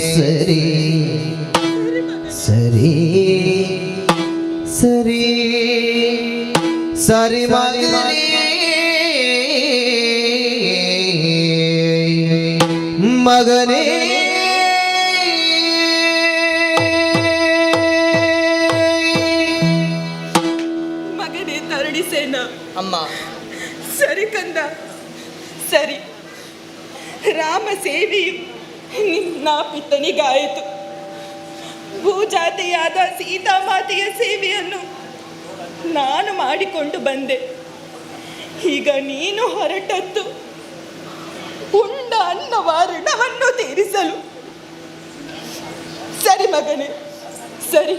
ಸರಿ ಸರಿ ಸರಿ ಸರಿ ಮಗನೇ ಮಗನೇ. ಮಗನೇ ತರುಣಿಸೇನ. ಅಮ್ಮ. ಸರಿ ಕಂದ, ಸರಿ. ರಾಮ ಸೇವೆಯು ನಿನ್ನ ಪಿತನಿಗಾಯಿತು. ಭೂಜಾತೆಯಾದ ಸೀತಾಮಾತೆಯ ಸೇವೆಯನ್ನು ನಾನು ಮಾಡಿಕೊಂಡು ಬಂದೆ. ಈಗ ನೀನು ಹೊರಟದ್ದು ಉಂಡ ಅನ್ನವ ಋಣವನ್ನು ತೀರಿಸಲು. ಸರಿ ಮಗನೇ, ಸರಿ.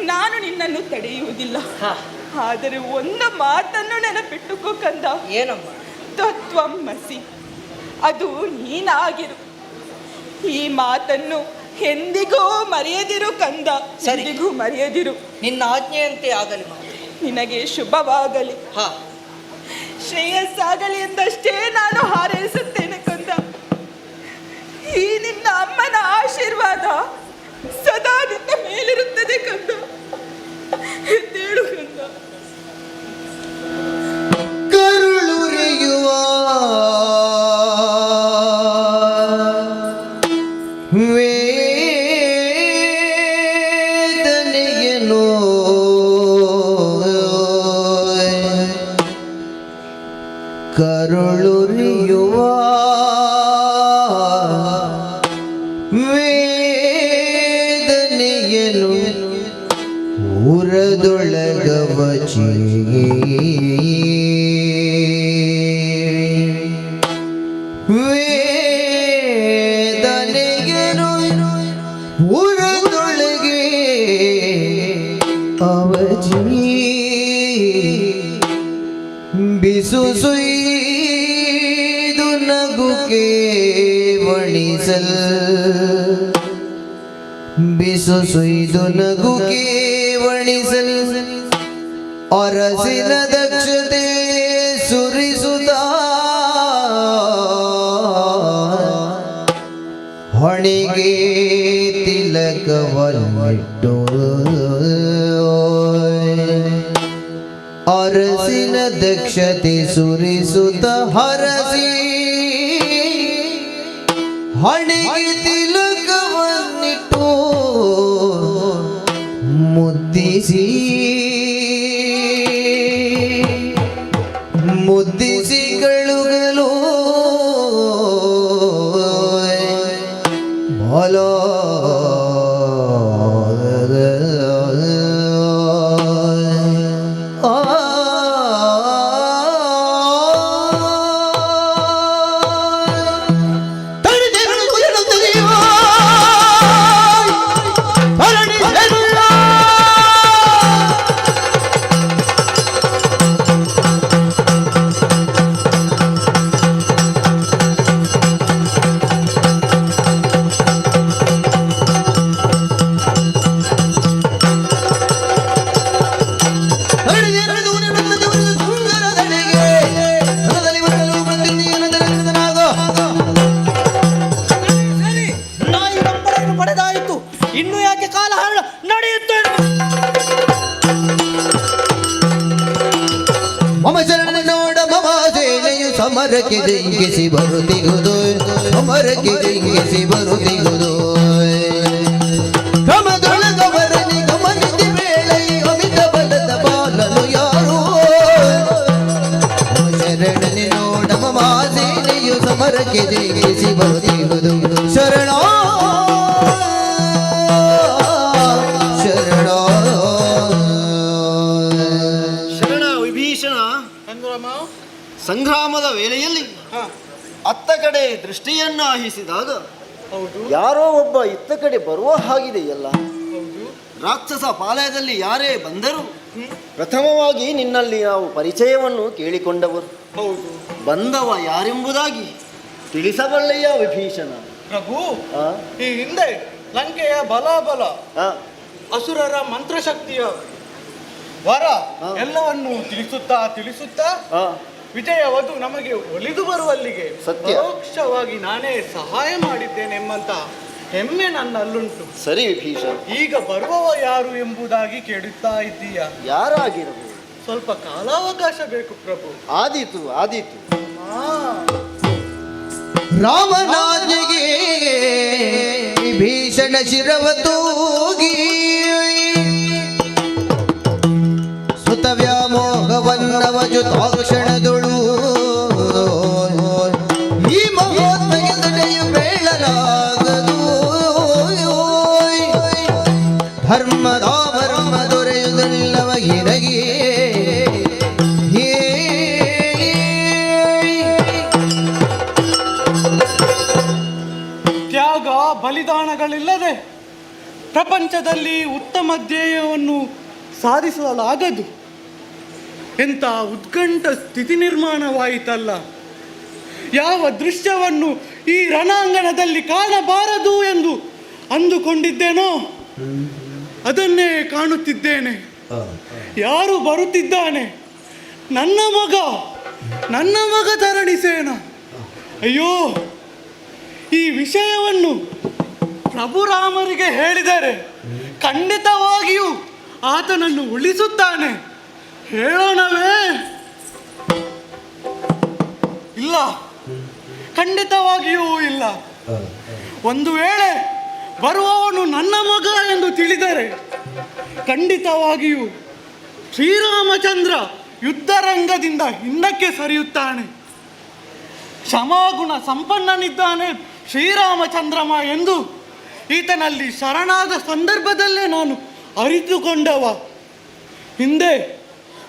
ನಾನು ನಿನ್ನನ್ನು ತಡೆಯುವುದಿಲ್ಲ. ಆದರೆ ಒಂದು ಮಾತನ್ನು ನೆನಪಿಟ್ಟುಕೋ ಕಂದ. ಏನಮ್ಮ? ತತ್ವಮಸಿ, ಅದು ನೀನಾಗಿರು. ಈ ಮಾತನ್ನು ಎಂದಿಗೂ ಮರೆಯದಿರು ಕಂದ. ಸರಿ. ಎಂದಿಗೂ ಮರೆಯದಿರು. ನಿನ್ನ ಆಜ್ಞೆಯಂತೆ ಆಗಲಿ ಮಾತೆ. ನಿನಗೆ ಶುಭವಾಗಲಿ, ಶ್ರೇಯಸ್ಸಾಗಲಿ ಎಂದಷ್ಟೇ ನಾನು ಹಾರೈಸುತ್ತೇನೆ ಕಂದ. ಈ ನಿನ್ನ ಅಮ್ಮನ ಆಶೀರ್ವಾದ ಸದಾ ನಿನ್ನ ಮೇಲಿರುತ್ತದೆ ಕಂದ. ಎದ್ದೇಳು ಕಂದ. ಕರುಳುರಿಯುವ ವೇದನೆಯನು ಕರುಳುರಿಯುವ ವೇದನೆಯನು ಉರದೊಳಗವಚಿ ವೇದನೆಯನು ಉರದೊಳಗೆ ಅವಜಿ ಬಿಸು ಸುಯ್ದು ನಗುಕೆ ವಣಿಸಲ್ ಬಿಸು ಸುಯ್ದು ನಗುಕೆ ವಣಿಸಲ್ ಅರಸಿನ ದಕ್ಷತೆ ಸುರಿಸುತ್ತ ಹೊಣೆಗೆ ತಿಲಕವನ್ನಿಟ್ಟು ಅರಸಿನ ದಕ್ಷತೆ ಸುರಿಸುತ್ತ ಹರಸಿ ಹಣೆಗೆ ತಿಲಕವನ್ನಿಟ್ಟು ಮುದ್ದಿಸಿ ಮುದ್ದಿಸಿ ಕಳುಗಲು ಬಾಲ ಆ. ಸಮರಕ್ಕೆ ಜಿಂಕಿಸಿ ಬರುತ್ತಿಗುದು, ಸಮರಕ್ಕೆ ಜಿಂಕಿಸಿ ಬರುತ್ತಿಗುದು. ಕ್ರಮದೊಳಗವರನಿ ಗಮನಿಸಿ ವೇಳೆ ಅಮಿತ ಬಲದ ಬಾಲನು ಯಾರು? ಶರಣನಿ ನೋಡಮ ಮಾಸೇನೆಯು ಸಮರಕ್ಕೆ ಜಿಂಕಿಸಿ ಬರುತ್ತಿಗುದು. ಶರಣ ಶರಣ ಶರಣ ವಿಭೀಷಣ. ಸಂಗ್ರಾಮದ ವೇಳೆಯಲ್ಲಿ ಅತ್ತ ಕಡೆ ದೃಷ್ಟಿಯನ್ನು ಆಹಿಸಿದಾಗ ಯಾರೋ ಒಬ್ಬ ಇತ್ತ ಕಡೆ ಬರುವ ಹಾಗಿದೆಯಲ್ಲ. ರಾಕ್ಷಸ ಪಾಲಯದಲ್ಲಿ ಯಾರೇ ಬಂದರೂ ಪ್ರಥಮವಾಗಿ ನಿನ್ನಲ್ಲಿ ನಾವು ಪರಿಚಯವನ್ನು ಕೇಳಿಕೊಂಡವರು. ಬಂದವ ಯಾರೆಂಬುದಾಗಿ ತಿಳಿಸಬಲ್ಲೆಯ ವಿಭೀಷಣ? ಪ್ರಭು, ಈ ಹಿಂದೆ ಲಂಕೆಯ ಬಲಾಬಲ, ಅಸುರರ ಮಂತ್ರಶಕ್ತಿಯ ವರ ಎಲ್ಲವನ್ನು ತಿಳಿಸುತ್ತಾ ತಿಳಿಸುತ್ತಾ ವಿಜಯವದು ನಮಗೆ ಒಲಿದು ಬರುವಲ್ಲಿಗೆ ಸತ್ಯ. ಪರೋಕ್ಷವಾಗಿ ನಾನೇ ಸಹಾಯ ಮಾಡಿದ್ದೇನೆ ಎಂಬಂತ ಹೆಮ್ಮೆ ನನ್ನಲ್ಲುಂಟು. ಸರಿ ವಿಭೀಷಣ. ಈಗ ಬರುವವ ಯಾರು ಎಂಬುದಾಗಿ ಕೇಳುತ್ತಾ ಇದ್ದೀಯ? ಯಾರಾಗಿರಬಹುದು? ಸ್ವಲ್ಪ ಕಾಲಾವಕಾಶ ಬೇಕು ಪ್ರಭು. ಆದೀತು ಆದೀತು. ರಾಮನಾಜಿಗೆ ಭೀಷಣ ಶಿರವ ತೂಗಿ ಸುತ ವ್ಯಾಮೋಹವನ್ನವಜು ಕ್ಷಣದೊಳು ಈ ಮಹೋತ್ಮೆಗೆ ತಡೆಯು ಬೇಳಲಾಗದು. ಧರ್ಮದ ಮರ್ಮ ದೊರೆಯುವುದಿಲ್ಲವ ಇರಗಿ. ತ್ಯಾಗ ಬಲಿದಾನಗಳಿಲ್ಲದೆ ಪ್ರಪಂಚದಲ್ಲಿ ಉತ್ತಮ ಧ್ಯೇಯವನ್ನು ಸಾಧಿಸಲಾಗದು ಎಂಥ ಉತ್ಕಂಠ ಸ್ಥಿತಿ ನಿರ್ಮಾಣವಾಯಿತಲ್ಲ. ಯಾವ ದೃಶ್ಯವನ್ನು ಈ ರಣಾಂಗಣದಲ್ಲಿ ಕಾಣಬಾರದು ಎಂದು ಅಂದುಕೊಂಡಿದ್ದೇನೋ ಅದನ್ನೇ ಕಾಣುತ್ತಿದ್ದೇನೆ. ಯಾರು ಬರುತ್ತಿದ್ದಾನೆ? ನನ್ನ ಮಗ, ನನ್ನ ಮಗ ಧರಣಿಸೇನ. ಅಯ್ಯೋ, ಈ ವಿಷಯವನ್ನು ಪ್ರಭುರಾಮರಿಗೆ ಹೇಳಿದರೆ ಖಂಡಿತವಾಗಿಯೂ ಆತನನ್ನು ಉಳಿಸುತ್ತಾನೆ. ಹೇಳೋಣವೇ? ಇಲ್ಲ, ಖಂಡಿತವಾಗಿಯೂ ಇಲ್ಲ. ಒಂದು ವೇಳೆ ಬರುವವನು ನನ್ನ ಮಗ ಎಂದು ತಿಳಿದರೆ ಖಂಡಿತವಾಗಿಯೂ ಶ್ರೀರಾಮಚಂದ್ರ ಯುದ್ಧರಂಗದಿಂದ ಹಿಂದಕ್ಕೆ ಸರಿಯುತ್ತಾನೆ. ಕ್ಷಮಾಗುಣ ಸಂಪನ್ನನಿದ್ದಾನೆ ಶ್ರೀರಾಮಚಂದ್ರಮ ಎಂದು ಈತನಲ್ಲಿ ಶರಣಾದ ಸಂದರ್ಭದಲ್ಲೇ ನಾನು ಅರಿತುಕೊಂಡವ. ಹಿಂದೆ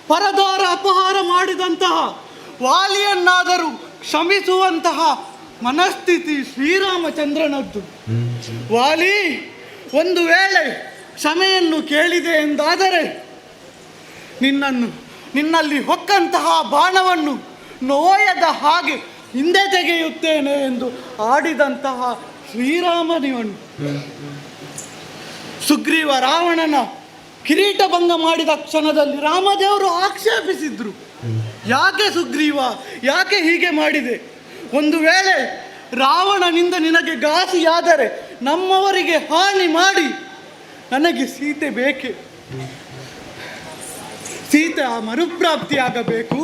ಪರದಾರ ಅಪಹಾರ ಮಾಡಿದಂತಹ ವಾಲಿಯನ್ನಾದರೂ ಕ್ಷಮಿಸುವಂತಹ ಮನಸ್ಥಿತಿ ಶ್ರೀರಾಮಚಂದ್ರನದ್ದು. ವಾಲಿ ಒಂದು ವೇಳೆ ಕ್ಷಮೆಯನ್ನು ಕೇಳಿದೆ ಎಂದಾದರೆ ನಿನ್ನಲ್ಲಿ ಹೊಕ್ಕಂತಹ ಬಾಣವನ್ನು ನೋಯದ ಹಾಗೆ ಹಿಂದೆ ತೆಗೆಯುತ್ತೇನೆ ಎಂದು ಆಡಿದಂತಹ ಶ್ರೀರಾಮನಿವನು. ಸುಗ್ರೀವ ರಾವಣನ ಕಿರೀಟ ಭಂಗ ಮಾಡಿದ ಕ್ಷಣದಲ್ಲಿ ರಾಮದೇವರು ಆಕ್ಷೇಪಿಸಿದ್ರು, ಯಾಕೆ ಸುಗ್ರೀವ, ಯಾಕೆ ಹೀಗೆ ಮಾಡಿದೆ? ಒಂದು ವೇಳೆ ರಾವಣನಿಂದ ನಿನಗೆ ಘಾಸಿಯಾದರೆ ನಮ್ಮವರಿಗೆ ಹಾನಿ ಮಾಡಿ ನನಗೆ ಸೀತೆ ಬೇಕೆ? ಸೀತೆ ಆ ಮರುಪ್ರಾಪ್ತಿಯಾಗಬೇಕು,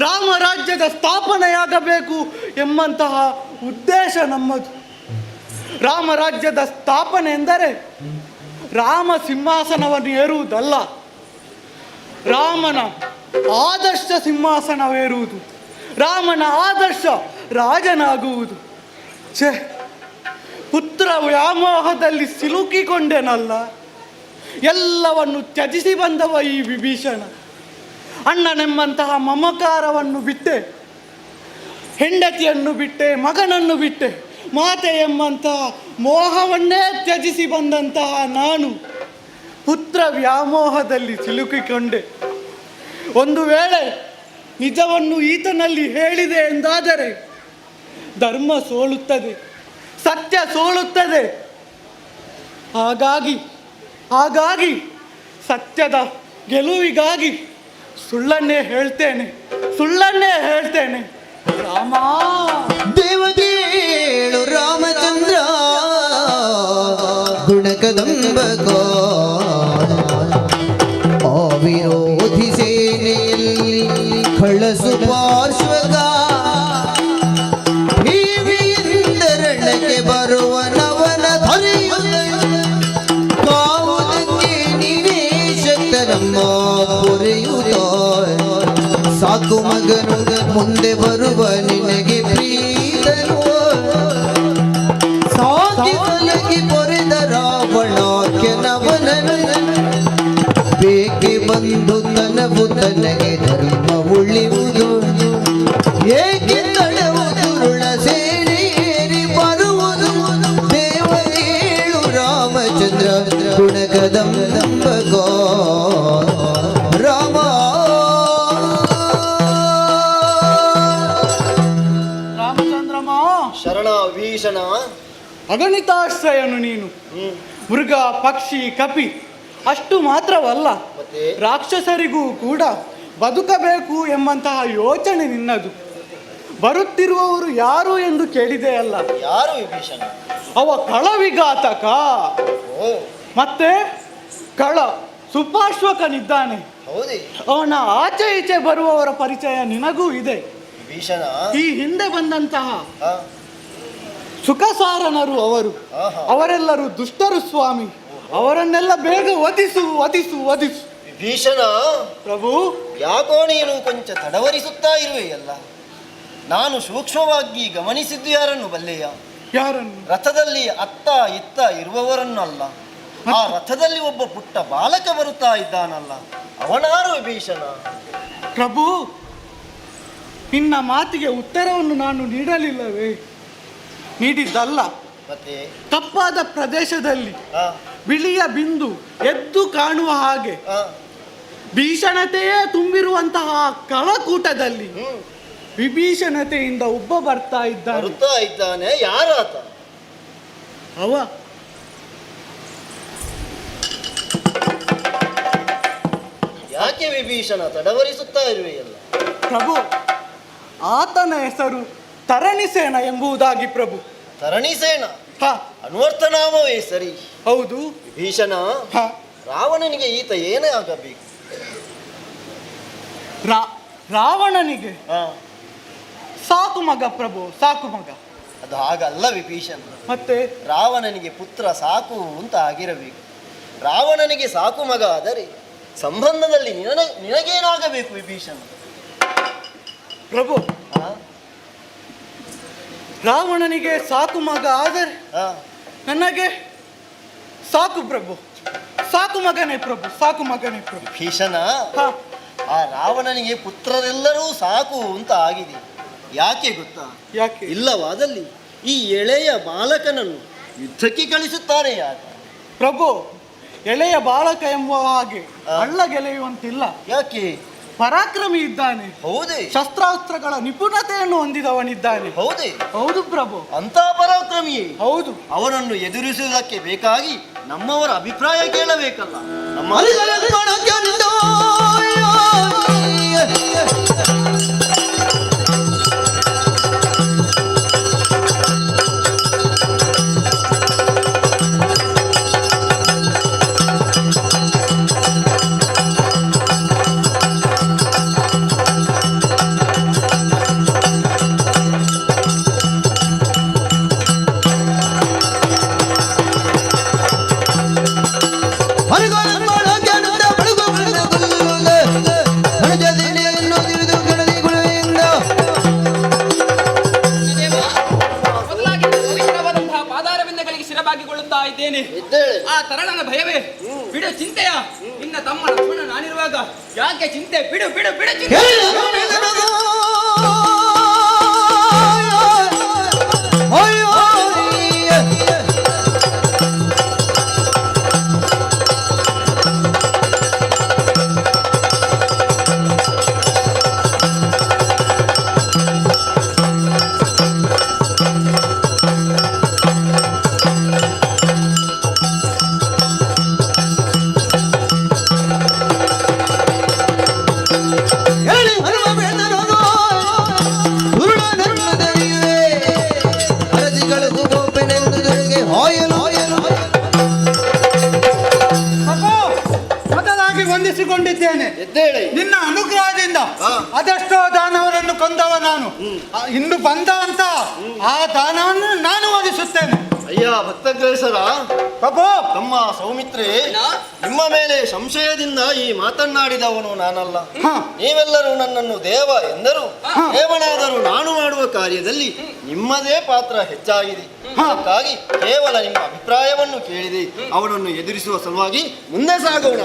ರಾಮರಾಜ್ಯದ ಸ್ಥಾಪನೆಯಾಗಬೇಕು ಎಂಬಂತಹ ಉದ್ದೇಶ ನಮ್ಮದು. ರಾಮರಾಜ್ಯದ ಸ್ಥಾಪನೆ ಎಂದರೆ ರಾಮ ಸಿಂಹಾಸನವನ್ನು ಏರುವುದಲ್ಲ, ರಾಮನ ಆದರ್ಶ ಸಿಂಹಾಸನವೇರುವುದು, ರಾಮನ ಆದರ್ಶ ರಾಜನಾಗುವುದು. ಛೇ, ಪುತ್ರ ವ್ಯಾಮೋಹದಲ್ಲಿ ಸಿಲುಕಿಕೊಂಡೆನಲ್ಲ. ಎಲ್ಲವನ್ನು ತ್ಯಜಿಸಿ ಬಂದವ ಈ ವಿಭೀಷಣ. ಅಣ್ಣನೆಂಬಂತಹ ಮಮಕಾರವನ್ನು ಬಿಟ್ಟೆ, ಹೆಂಡತಿಯನ್ನು ಬಿಟ್ಟೆ, ಮಗನನ್ನು ಬಿಟ್ಟೆ, ಮಾತೆ ಎಂಬಂತಹ ಮೋಹವನ್ನೇ ತ್ಯಜಿಸಿ ಬಂದಂತಹ ನಾನು ಪುತ್ರ ವ್ಯಾಮೋಹದಲ್ಲಿ ಸಿಲುಕಿಕೊಂಡೆ. ಒಂದು ವೇಳೆ ನಿಜವನ್ನು ಈತನಲ್ಲಿ ಹೇಳಿದೆ ಎಂದಾದರೆ ಧರ್ಮ ಸೋಲುತ್ತದೆ, ಸತ್ಯ ಸೋಲುತ್ತದೆ. ಹಾಗಾಗಿ ಹಾಗಾಗಿ ಸತ್ಯದ ಗೆಲುವಿಗಾಗಿ ಸುಳ್ಳನ್ನೇ ಹೇಳ್ತೇನೆ, ಸುಳ್ಳನ್ನೇ ಹೇಳ್ತೇನೆ. ರಾಮ ದೇವದೇಳು ರಾಮಚಂದ್ರ ಗುಣಕದಂಬಕೋ ಆ ವಿರೋಧಿ ಸೇನೆಯಲ್ಲಿ ಕಳಸು ಪಾರ್ಶ್ವಗ. ಶರಣಕ್ಕೆ ಬರುವನವನ ಧರೆಯುತ್ತ ಕಾವುದಕ್ಕೆ ನೀನೇ ಶಕ್ತನಮ್ಮ ಪೊರೆಯುತ್ತ. ಸಾಕು ಮಗನು ಮುಂದೆ ಬರುವ ನಿನಗೆ ಪ್ರೀತನು, ಸಾಕಿ ಸಲಗಿ ಪೊರೆದ ರಾವಣ ಕೆನವನನು. ಬೇಕೆ ಬಂದು ತನವು ತನಗೆ ಧರ್ಮ ಉಳಿಯುವುದು, ಏಕೆ ತಡವು ದುರುಳ ಸೇರಿ ಬರುವುದು. ದೇವರೇಳು ರಾಮಚಂದ್ರ ಗುಣಕದಂಬಗೋ ರಾಮ. ರಾಮಚಂದ್ರಮ ಶರಣ ಭೀಷಣ. ಅಗಣಿತಾಶ್ರಯನು ನೀನು. ಮೃಗ ಪಕ್ಷಿ ಕಪಿ ಅಷ್ಟು ಮಾತ್ರವಲ್ಲ, ರಾಕ್ಷಸರಿಗೂ ಕೂಡ ಬದುಕಬೇಕು ಎಂಬಂತಹ ಯೋಚನೆ ನಿನ್ನದು. ಬರುತ್ತಿರುವವರು ಯಾರು ಎಂದು ಕೇಳಿದೆ ಅಲ್ಲ? ಯಾರು ವಿಭೀಷಣ? ಅವ ಕಳವಿಘಾತಕ. ಮತ್ತೆ ಕಳ ಸುಪಾರ್ಶ್ವಕನಿದ್ದಾನೆ. ಅವನ ಆಚೆ ಈಚೆ ಬರುವವರ ಪರಿಚಯ ನಿನಗೂ ಇದೆ ವಿಭೀಷಣ. ಈ ಹಿಂದೆ ಬಂದಂತಹ ಸುಖಸಾರನರು ಅವರು, ಅವರೆಲ್ಲರೂ ದುಷ್ಟರು ಸ್ವಾಮಿ. ಅವರನ್ನೆಲ್ಲ ಬೇಗ ವಧಿಸು ವಧಿಸು ವಧಿಸು. ವಿಭೀಷಣ ಪ್ರಭು, ಯಾಕೋ ನೀನು ಕೊಂಚ ತಡವರಿಸುತ್ತಾ ಇರುವೆಯಲ್ಲ? ನಾನು ಸೂಕ್ಷ್ಮವಾಗಿ ಗಮನಿಸಿದ್ದು ಯಾರನ್ನು ಬಲ್ಲೆಯ? ಯಾರನ್ನು? ರಥದಲ್ಲಿ ಅತ್ತ ಇತ್ತ ಇರುವವರನ್ನಲ್ಲ, ಆ ರಥದಲ್ಲಿ ಒಬ್ಬ ಪುಟ್ಟ ಬಾಲಕ ಬರುತ್ತಾ ಇದ್ದಾನಲ್ಲ, ಅವನಾರು ವಿಭೀಷಣ? ಪ್ರಭು, ನಿನ್ನ ಮಾತಿಗೆ ಉತ್ತರವನ್ನು ನಾನು ನೀಡಲಿಲ್ಲವೇ? ನೀಡಿದ್ದಲ್ಲ. ಮತ್ತೆ ತಪ್ಪಾದ ಪ್ರದೇಶದಲ್ಲಿ ಬಿಳಿಯ ಬಿಂದು ಎದ್ದು ಕಾಣುವ ಹಾಗೆ ಭೀಷಣತೆಯೇ ತುಂಬಿರುವಂತಹ ಕಳಕೂಟದಲ್ಲಿ ವಿಭೀಷಣತೆಯಿಂದ ಒಬ್ಬ ಬರ್ತಾ ಇದ್ದಾನೆ. ಬರುತ್ತಾ ಇದ್ದಾನೆ. ಯಾರಾತ? ಅವ ಯಾಕೆ ವಿಭೀಷಣ ತಡವರಿಸುತ್ತಾ ಇರುವೆಯಲ್ಲ? ಪ್ರಭು, ಆತನ ಹೆಸರು ತರಣಿಸೇನ ಎಂಬುದಾಗಿ ಪ್ರಭು. ತರಣಿಸೇನ? ಅನ್ವರ್ಥನಾಮವೇ ಸರಿ. ಹೌದು ವಿಭೀಷಣ, ರಾವಣನಿಗೆ ಈತ ಏನೇ ಆಗಬೇಕು? ರಾವಣನಿಗೆ ಸಾಕು ಮಗ ಪ್ರಭು, ಸಾಕು ಮಗ. ಅದು ಹಾಗಲ್ಲ ವಿಭೀಷಣ. ಮತ್ತೆ ರಾವಣನಿಗೆ ಪುತ್ರ ಸಾಕು ಅಂತ ಆಗಿರಬೇಕು. ರಾವಣನಿಗೆ ಸಾಕು ಮಗ ಆದರೆ ಸಂಬಂಧದಲ್ಲಿ ನಿನಗೇನಾಗಬೇಕು ವಿಭೀಷಣ? ಪ್ರಭು, ರಾವಣನಿಗೆ ಸಾಕು ಮಗ ಆದರೆ ನನಗೆ ಸಾಕು ಪ್ರಭು, ಸಾಕು ಮಗನೇ ಪ್ರಭು, ಸಾಕು ಮಗನೇ ಪ್ರಭು. ಭೀಷಣ, ಆ ರಾವಣನಿಗೆ ಪುತ್ರರೆಲ್ಲರೂ ಸಾಕು ಅಂತ ಆಗಿದೆ. ಯಾಕೆ ಗೊತ್ತಾ? ಯಾಕೆ? ಇಲ್ಲವಾದಲ್ಲಿ ಈ ಎಳೆಯ ಬಾಲಕನನ್ನು ಯುದ್ಧಕ್ಕೆ ಕಳಿಸುತ್ತಾರೆ ಯಾಕೆ? ಪ್ರಭು, ಎಳೆಯ ಬಾಲಕ ಎಂಬ ಹಾಗೆ ಅಳ್ಳಗೆಳೆಯುವಂತಿಲ್ಲ. ಯಾಕೆ? ಪರಾಕ್ರಮಿ ಇದ್ದಾನೆ. ಹೌದೇ? ಶಸ್ತ್ರಾಸ್ತ್ರಗಳ ನಿಪುಣತೆಯನ್ನು ಹೊಂದಿದವನಿದ್ದಾನೆ. ಹೌದೇ? ಹೌದು ಪ್ರಭು. ಅಂತ ಪರಾಕ್ರಮಿಯೇ? ಹೌದು. ಅವನನ್ನು ಎದುರಿಸುವುದಕ್ಕೆ ಬೇಕಾಗಿ ನಮ್ಮವರ ಅಭಿಪ್ರಾಯ ಕೇಳಬೇಕಲ್ಲ. ನಮ್ಮ ಆ ತರಣನ ಭಯವೇ ಬಿಡು ಚಿಂತೆಯ. ನಿನ್ನ ತಮ್ಮ ಲಕ್ಷ್ಮಣ ನಾನಿರುವಾಗ ಯಾಕೆ ಚಿಂತೆ? ಬಿಡು ಬಿಡು ಬಿಡು ಚಿಂತೆ. ಹೇಳಿ. ಎನಿಸಿಕೊಂಡಿದ್ದೇನೆ. ನಿನ್ನ ಅನುಗ್ರಹದಿಂದ ಅದೆಷ್ಟೋ ದಾನವರನ್ನು ಕೊಂದವ ನಾನು. ಇನ್ನು ಬಂದ ಅಂತ ಆ ದಾನವನ್ನು ನಾನು ವಧಿಸುತ್ತೇನೆ. ಅಯ್ಯ ಭಕ್ತಗ್ರೇಸರ ಪ್ರಭು, ತಮ್ಮ ಸೌಮಿತ್ರಿ, ನಿಮ್ಮ ಮೇಲೆ ಸಂಶಯದಿಂದ ಈ ಮಾತನ್ನಾಡಿದವನು ನಾನಲ್ಲ. ನೀವೆಲ್ಲರೂ ನನ್ನನ್ನು ದೇವ ಎಂದರು. ದೇವನಾದರೂ ನಾನು ಮಾಡುವ ಕಾರ್ಯದಲ್ಲಿ ನಿಮ್ಮದೇ ಪಾತ್ರ ಹೆಚ್ಚಾಗಿದೆ. ಅದಕ್ಕಾಗಿ ಕೇವಲ ನಿಮ್ಮ ಅಭಿಪ್ರಾಯವನ್ನು ಕೇಳಿದೆ. ಅವನನ್ನು ಎದುರಿಸುವ ಸಲುವಾಗಿ ಮುಂದೆ ಸಾಗೋಣ.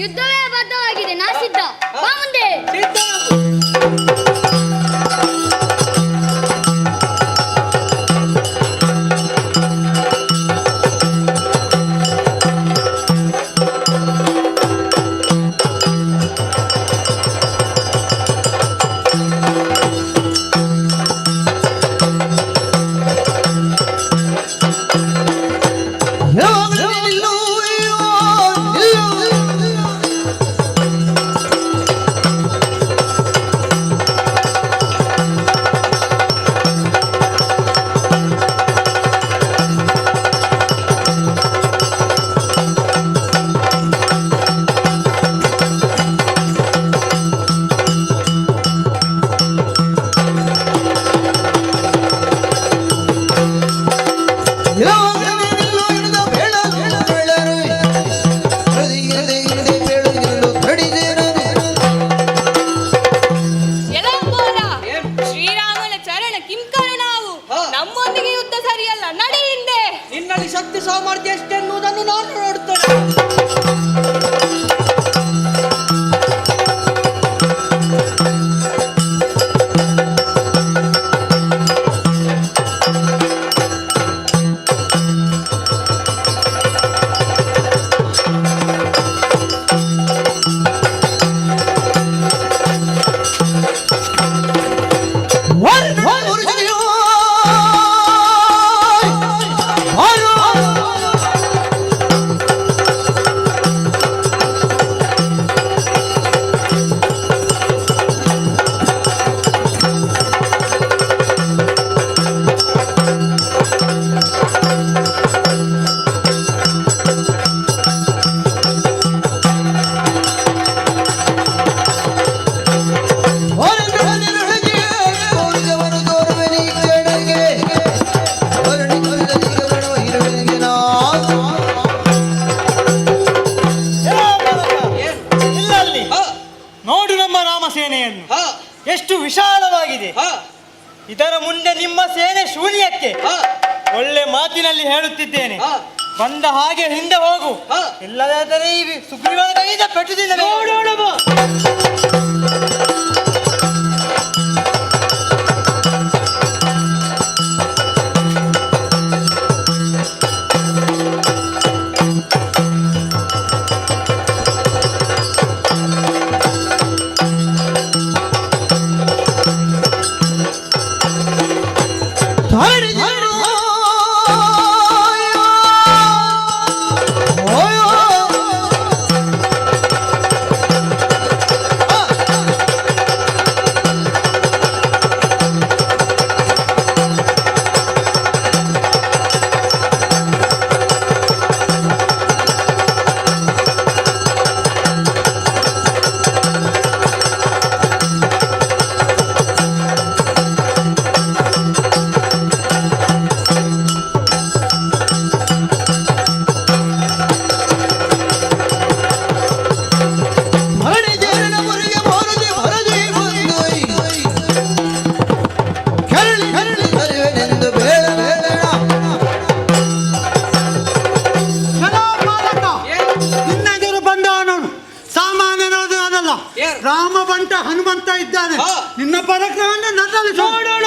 ಯುದ್ಧವೇ ಬದ್ಧವಾಗಿದೆ, ನಾ ಸಿದ್ಧ. ಬಾ ಮುಂದೆ. ಶ್ರೀರಾಮನ ಚರಣ ಕಿಂಕರು ನಾವು. ನಮ್ಮೊಂದಿಗೆ ಯುದ್ಧ ಸರಿಯಲ್ಲ, ನಡೆ ಹಿಂದೆ. ನಿನ್ನಲ್ಲಿ ಶಕ್ತಿ ಸಾಮರ್ಥ್ಯ ಎಷ್ಟೆನ್ನುವುದನ್ನು ನಾನು ನೋಡುತ್ತೇನೆ. ನೋಡು ನಮ್ಮ ರಾಮಸೇನೆಯನ್ನು ಎಷ್ಟು ವಿಶಾಲವಾಗಿದೆ. ಇದರ ಮುಂದೆ ನಿಮ್ಮ ಸೇನೆ ಶೂನ್ಯಕ್ಕೆ. ಒಳ್ಳೆ ಮಾತಿನಲ್ಲಿ ಹೇಳುತ್ತಿದ್ದೇನೆ, ಬಂದ ಹಾಗೆ ಹಿಂದೆ ಹೋಗು, ಇಲ್ಲದಾದರೆ ಈ ಸುಗ್ರೀವನ ಕೈಯಿಂದ ಪೆಟ್ಟುತ್ತಿದ್ದ. Oh, ಅಲ್ಲ, ರಾಮ ಬಂಟ ಹನುಮಂತ ಇದ್ದಾನೆ. ನಿನ್ನ ಪರಾಕ್ರಮವನ್ನು ನನ್ನಲ್ಲಿ ನೋಡೋಣ.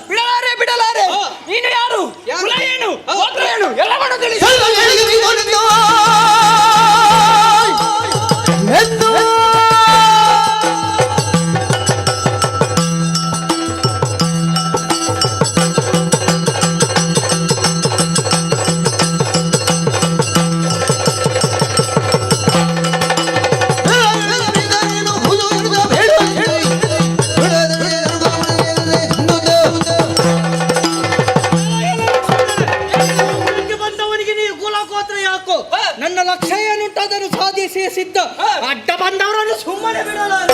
ಬಿಡಲಾರೆ, ಬಿಡಲಾರೆ. ನೀನು ಯಾರು? ಕುಲ ಏನು? ಗೋತ್ರ ಏನು? ಎಲ್ಲವನ್ನು ತಿಳಿಸು. ಬಂದವನಿಗೆ ನೀವು ಕುಲ ಗೋತ್ರ ಯಾಕೋ? ನನ್ನ ಲಕ್ಷ್ಯ ಏನುಂಟು ಅದನ್ನು ಸಾಧಿಸಿ ಸಿದ್ಧ. ಅಡ್ಡ ಬಂದವರನ್ನು ಸುಮ್ಮನೆ ಬಿಡಲಾರೆ.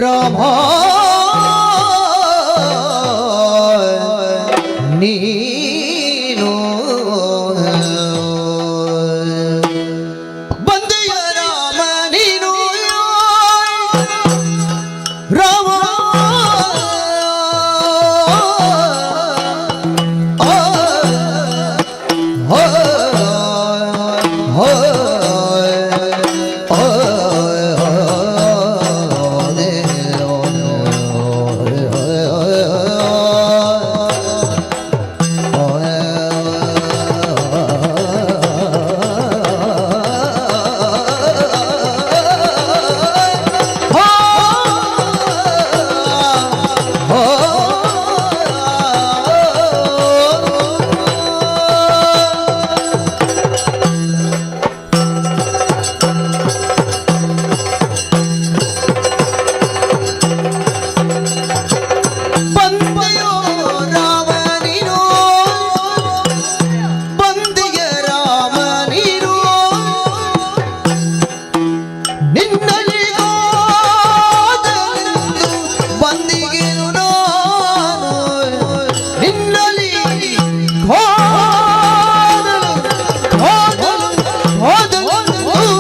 ರಾಮ ನೀನು ಬಂದೆಯ, ರಾಮ ನೀನು, ರಾಮ. ಆ, ಆ, ಆ, ಬಂದೆಯೋ ರಾಮ ನೀನು, ಬಂದೆಯ ರಾಮ ನೀನು, ನಿನ್ನಲಿಗಾದರೆಂದು ಬಂದಿಗೆನು ನಾನು, ನಿನ್ನಲ್ಲಿ ಕಾದಲು ಕಾದಲು ಕಾದಲು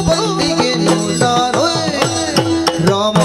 ಬಂದಿಗೆನು ನಾನು ರಾಮ.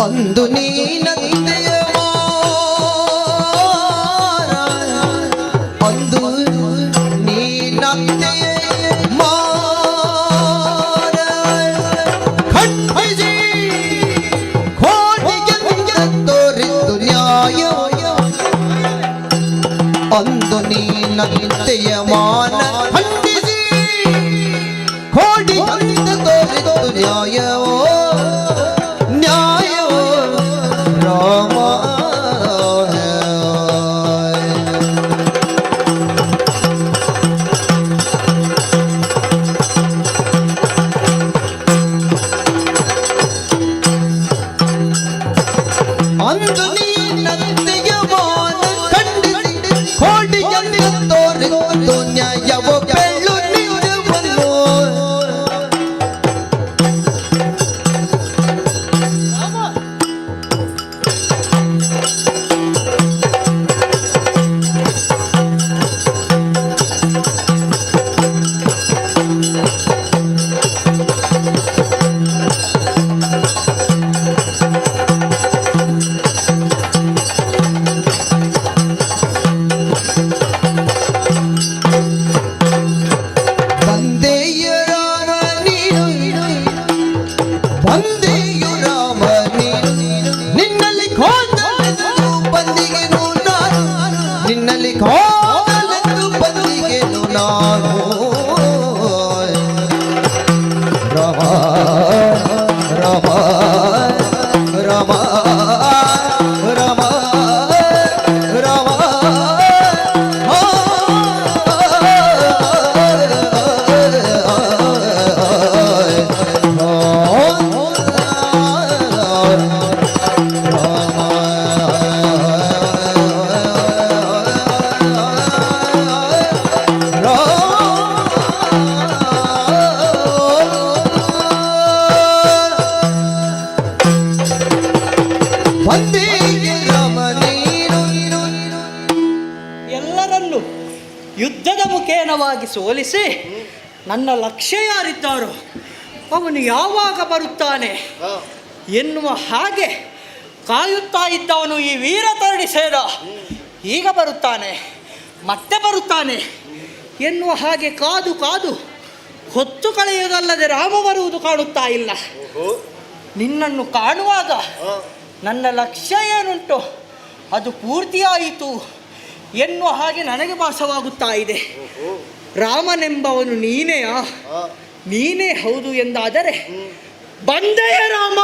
ಅಂದು ನೀನಂತೆಯ ಮಾರ, ಅಂದು ನೀನಂತೆಯ ಮಾರ, ಖಂಡಿಸಿ ಕೋಟಿಗೆ ತೋರಿದ್ದು ನ್ಯಾಯ. ಅಂದು ನೀನಂತೆಯ ಮಾನ ಖಂಡಿಸಿ ಕೋಡಿ ಹಂತ ತೋರಿತು ನ್ಯಾಯವೋ ನ್ಯಾಯವೋ ರಾಮ. ಅಂದು ನೀನಂತೆಯ ಮಾನ ಖಂಡಿಸಿ ಕೋಡಿ ಹಂತ ತೋರಿತು ನ್ಯಾಯವೋ ಬೆಳ್ಳು ನಿಜವನ್ನು. ಬಂದೆಯ ರಾಮ ನೀನು, ಬಂದೆಯು ರಾಮ ನೀನು, ನಿನ್ನಲ್ಲಿ ಕೋದಲೆಂದು ಬಂದಿಗೆನು ನಾನು, ನಿನ್ನಲ್ಲಿ ಕೋದಲೆಂದು ಬಂದಿಗೆನು ನಾನು. ರಾಮ ರಾಮ ರಾಮ ರಾಮ ರಾಮ. ಎಲ್ಲರನ್ನು ಯುದ್ಧದ ಮುಖೇನವಾಗಿ ಸೋಲಿಸಿ ನನ್ನ ಲಕ್ಷ್ಯ ಯಾರಿದ್ದಾರೋ ಅವನು ಯಾವಾಗ ಬರುತ್ತಾನೆ ಎನ್ನುವ ಹಾಗೆ ಕಾಯುತ್ತಾ ಇದ್ದವನು ಈ ವೀರ ತರಣಿಸೇನ ಈಗ ಬರುತ್ತಾನೆ ಮತ್ತೆ ಬರುತ್ತಾನೆ ಎನ್ನುವ ಹಾಗೆ ಕಾದು ಕಾದು ಹೊತ್ತು ಕಳೆಯುವುದಲ್ಲದೆ ರಾಮ ಬರುವುದು ಕಾಣುತ್ತಾ ಇಲ್ಲ. ನಿನ್ನನ್ನು ಕಾಣುವಾಗ ನನ್ನ ಲಕ್ಷ್ಯ ಏನುಂಟು ಅದು ಪೂರ್ತಿಯಾಯಿತು ಎನ್ನುವ ಹಾಗೆ ನನಗೆ ಭಾಸವಾಗುತ್ತಾ ಇದೆ. ರಾಮನೆಂಬವನು ನೀನೆಯಾ? ನೀನೇ ಹೌದು ಎಂದಾದರೆ ಬಂದೆಯ ರಾಮ,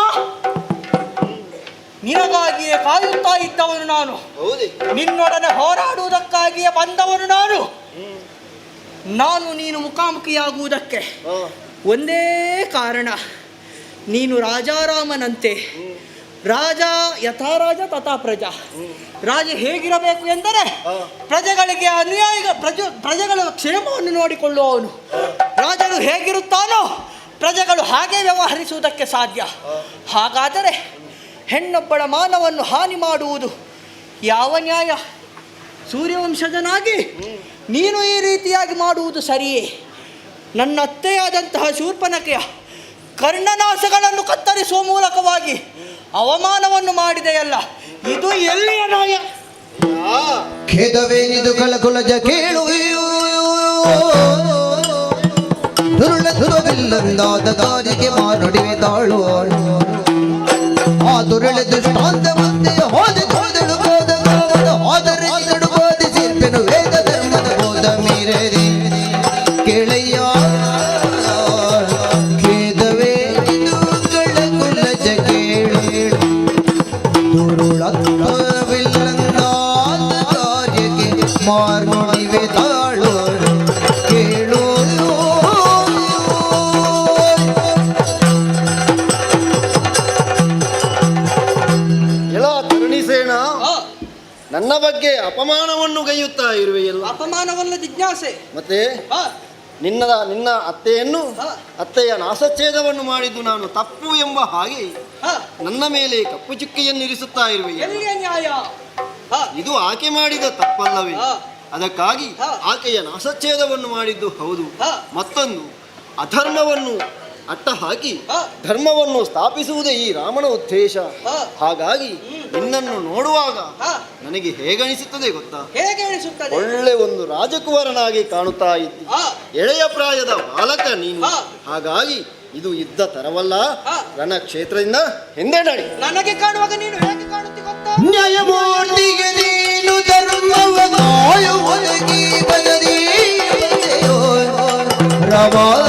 ನಿನಗಾಗಿಯೇ ಕಾಯುತ್ತಾ ಇದ್ದವನು ನಾನು, ನಿನ್ನೊಡನೆ ಹೋರಾಡುವುದಕ್ಕಾಗಿಯೇ ಬಂದವನು ನಾನು. ನಾನು ನೀನು ಮುಖಾಮುಖಿಯಾಗುವುದಕ್ಕೆ ಒಂದೇ ಕಾರಣ, ನೀನು ರಾಜಾರಾಮನಂತೆ. ರಾಜ ಯಥಾ ರಾಜ ತಥಾ ಪ್ರಜಾ. ರಾಜ ಹೇಗಿರಬೇಕು ಎಂದರೆ ಪ್ರಜೆಗಳಿಗೆ ಅನುಯಾಯಿಗ ಪ್ರಜೆಗಳ ಕ್ಷೇಮವನ್ನು ನೋಡಿಕೊಳ್ಳುವವನು. ರಾಜನು ಹೇಗಿರುತ್ತಾನೋ ಪ್ರಜೆಗಳು ಹಾಗೆ ವ್ಯವಹರಿಸುವುದಕ್ಕೆ ಸಾಧ್ಯ. ಹಾಗಾದರೆ ಹೆಣ್ಣೊಬ್ಬಳ ಮಾನವನ್ನು ಹಾನಿ ಮಾಡುವುದು ಯಾವ ನ್ಯಾಯ? ಸೂರ್ಯವಂಶಜನಾಗಿ ನೀನು ಈ ರೀತಿಯಾಗಿ ಮಾಡುವುದು ಸರಿಯೇ? ನನ್ನ ಅತ್ತೆಯಾದಂತಹ ಶೂರ್ಪನಖೆಯ ಕರ್ಣನಾಶಗಳನ್ನು ಕತ್ತರಿಸುವ ಮೂಲಕವಾಗಿ ಅವಮಾನವನ್ನು ಮಾಡಿದೆಯಲ್ಲ, ಇದು ಎಲ್ಲಿಯ ನ್ಯಾಯ? ಖೇದವೇನಿದು ಕಳಕುಲಜ ಕೇಳು, ದುರುಳತ್ವವಿಲ್ಲಂದಾದ ದಾರಿಗೆ ಮಾನುಡಿವೆ ತಾಳು. ಆ ದುರುಳ ದೃಷ್ಟಾಂತವಂತೆ ಹೋದೆ ಹೋದಳು ಬೋಧ ಆದರೆ ನಿನ್ನಡು ಬೋಧಿಸಿರ್ಪೆನು ವೇದ ಧರ್ಮದ ಬೋಧ ಮೀರರಿ ಕೇಳಯ್ಯ. ಖೇದವೇನಿದು ಕಳಕುಲಜ ಕೇಳು, ದುರುಳತ್ವವಿಲ್ಲಂದಾದ ಕಾರ್ಯಕ್ಕೆ ಮಾರ್ನುಡಿವೆ ತಾಳು ಕೇಳು. ಎಳ ತರುಣಿಸೇನ, ನನ್ನ ಬಗ್ಗೆ ಅಪಮಾನವನ್ನು ಗೈಯುತ್ತಾ ಇರುವೆಯಲ್ಲ? ಅಪಮಾನವಲ್ಲ, ಜಿಜ್ಞಾಸೆ. ಮತ್ತೆ ನಿನ್ನ ನಿನ್ನ ಅತ್ತೆಯನ್ನು ಅತ್ತೆಯ ನಾಸಚ್ಛೇದವನ್ನು ಮಾಡಿದ್ದು ನಾನು ತಪ್ಪು ಎಂಬ ಹಾಗೆ ನನ್ನ ಮೇಲೆ ಕಪ್ಪು ಚುಕ್ಕಿಯನ್ನು ಇರಿಸುತ್ತಾ ಇರುವೆಯಲ್ಲ? ಎಲ್ಲಿಯ ನ್ಯಾಯ? ಇದು ಆಕೆ ಮಾಡಿದ ತಪ್ಪಲ್ಲವೇ? ಅದಕ್ಕಾಗಿ ಆಕೆಯ ನಾಸಚ್ಛೇದವನ್ನು ಮಾಡಿದ್ದು ಹೌದು. ಮತ್ತೊಂದು, ಅಧರ್ಮವನ್ನು ಅಟ್ಟ ಹಾಕಿ ಧರ್ಮವನ್ನು ಸ್ಥಾಪಿಸುವುದೇ ಈ ರಾಮನ ಉದ್ದೇಶ. ಹಾಗಾಗಿ ನಿನ್ನನ್ನು ನೋಡುವಾಗ ನನಗೆ ಹೇಗಣಿಸುತ್ತದೆ ಗೊತ್ತಾ? ಹೇಗೆ ಅನಿಸುತ್ತದೆ? ಒಳ್ಳೆ ಒಂದು ರಾಜಕುಮಾರನಾಗಿ ಕಾಣುತ್ತಾ ಇದ್ದಿ. ಎಳೆಯ ಪ್ರಾಯದ ಬಾಲಕ ನೀನು. ಹಾಗಾಗಿ ಇದು ಯುದ್ಧ ತರವಲ್ಲ, ರಣಕ್ಷೇತ್ರದಿಂದ ಹಿಂದೆ ನಡಿ. ನನಗೆ ಕಾಣುವಾಗ ನೀನು ಹೇಗೆ ಕಾಣುತ್ತಿ ಗೊತ್ತಾ? ನ್ಯಾಯಮೂರ್ತಿಗೆ ನೀನು ಧರ್ಮವ ಕಾಯುವ ರಾಮ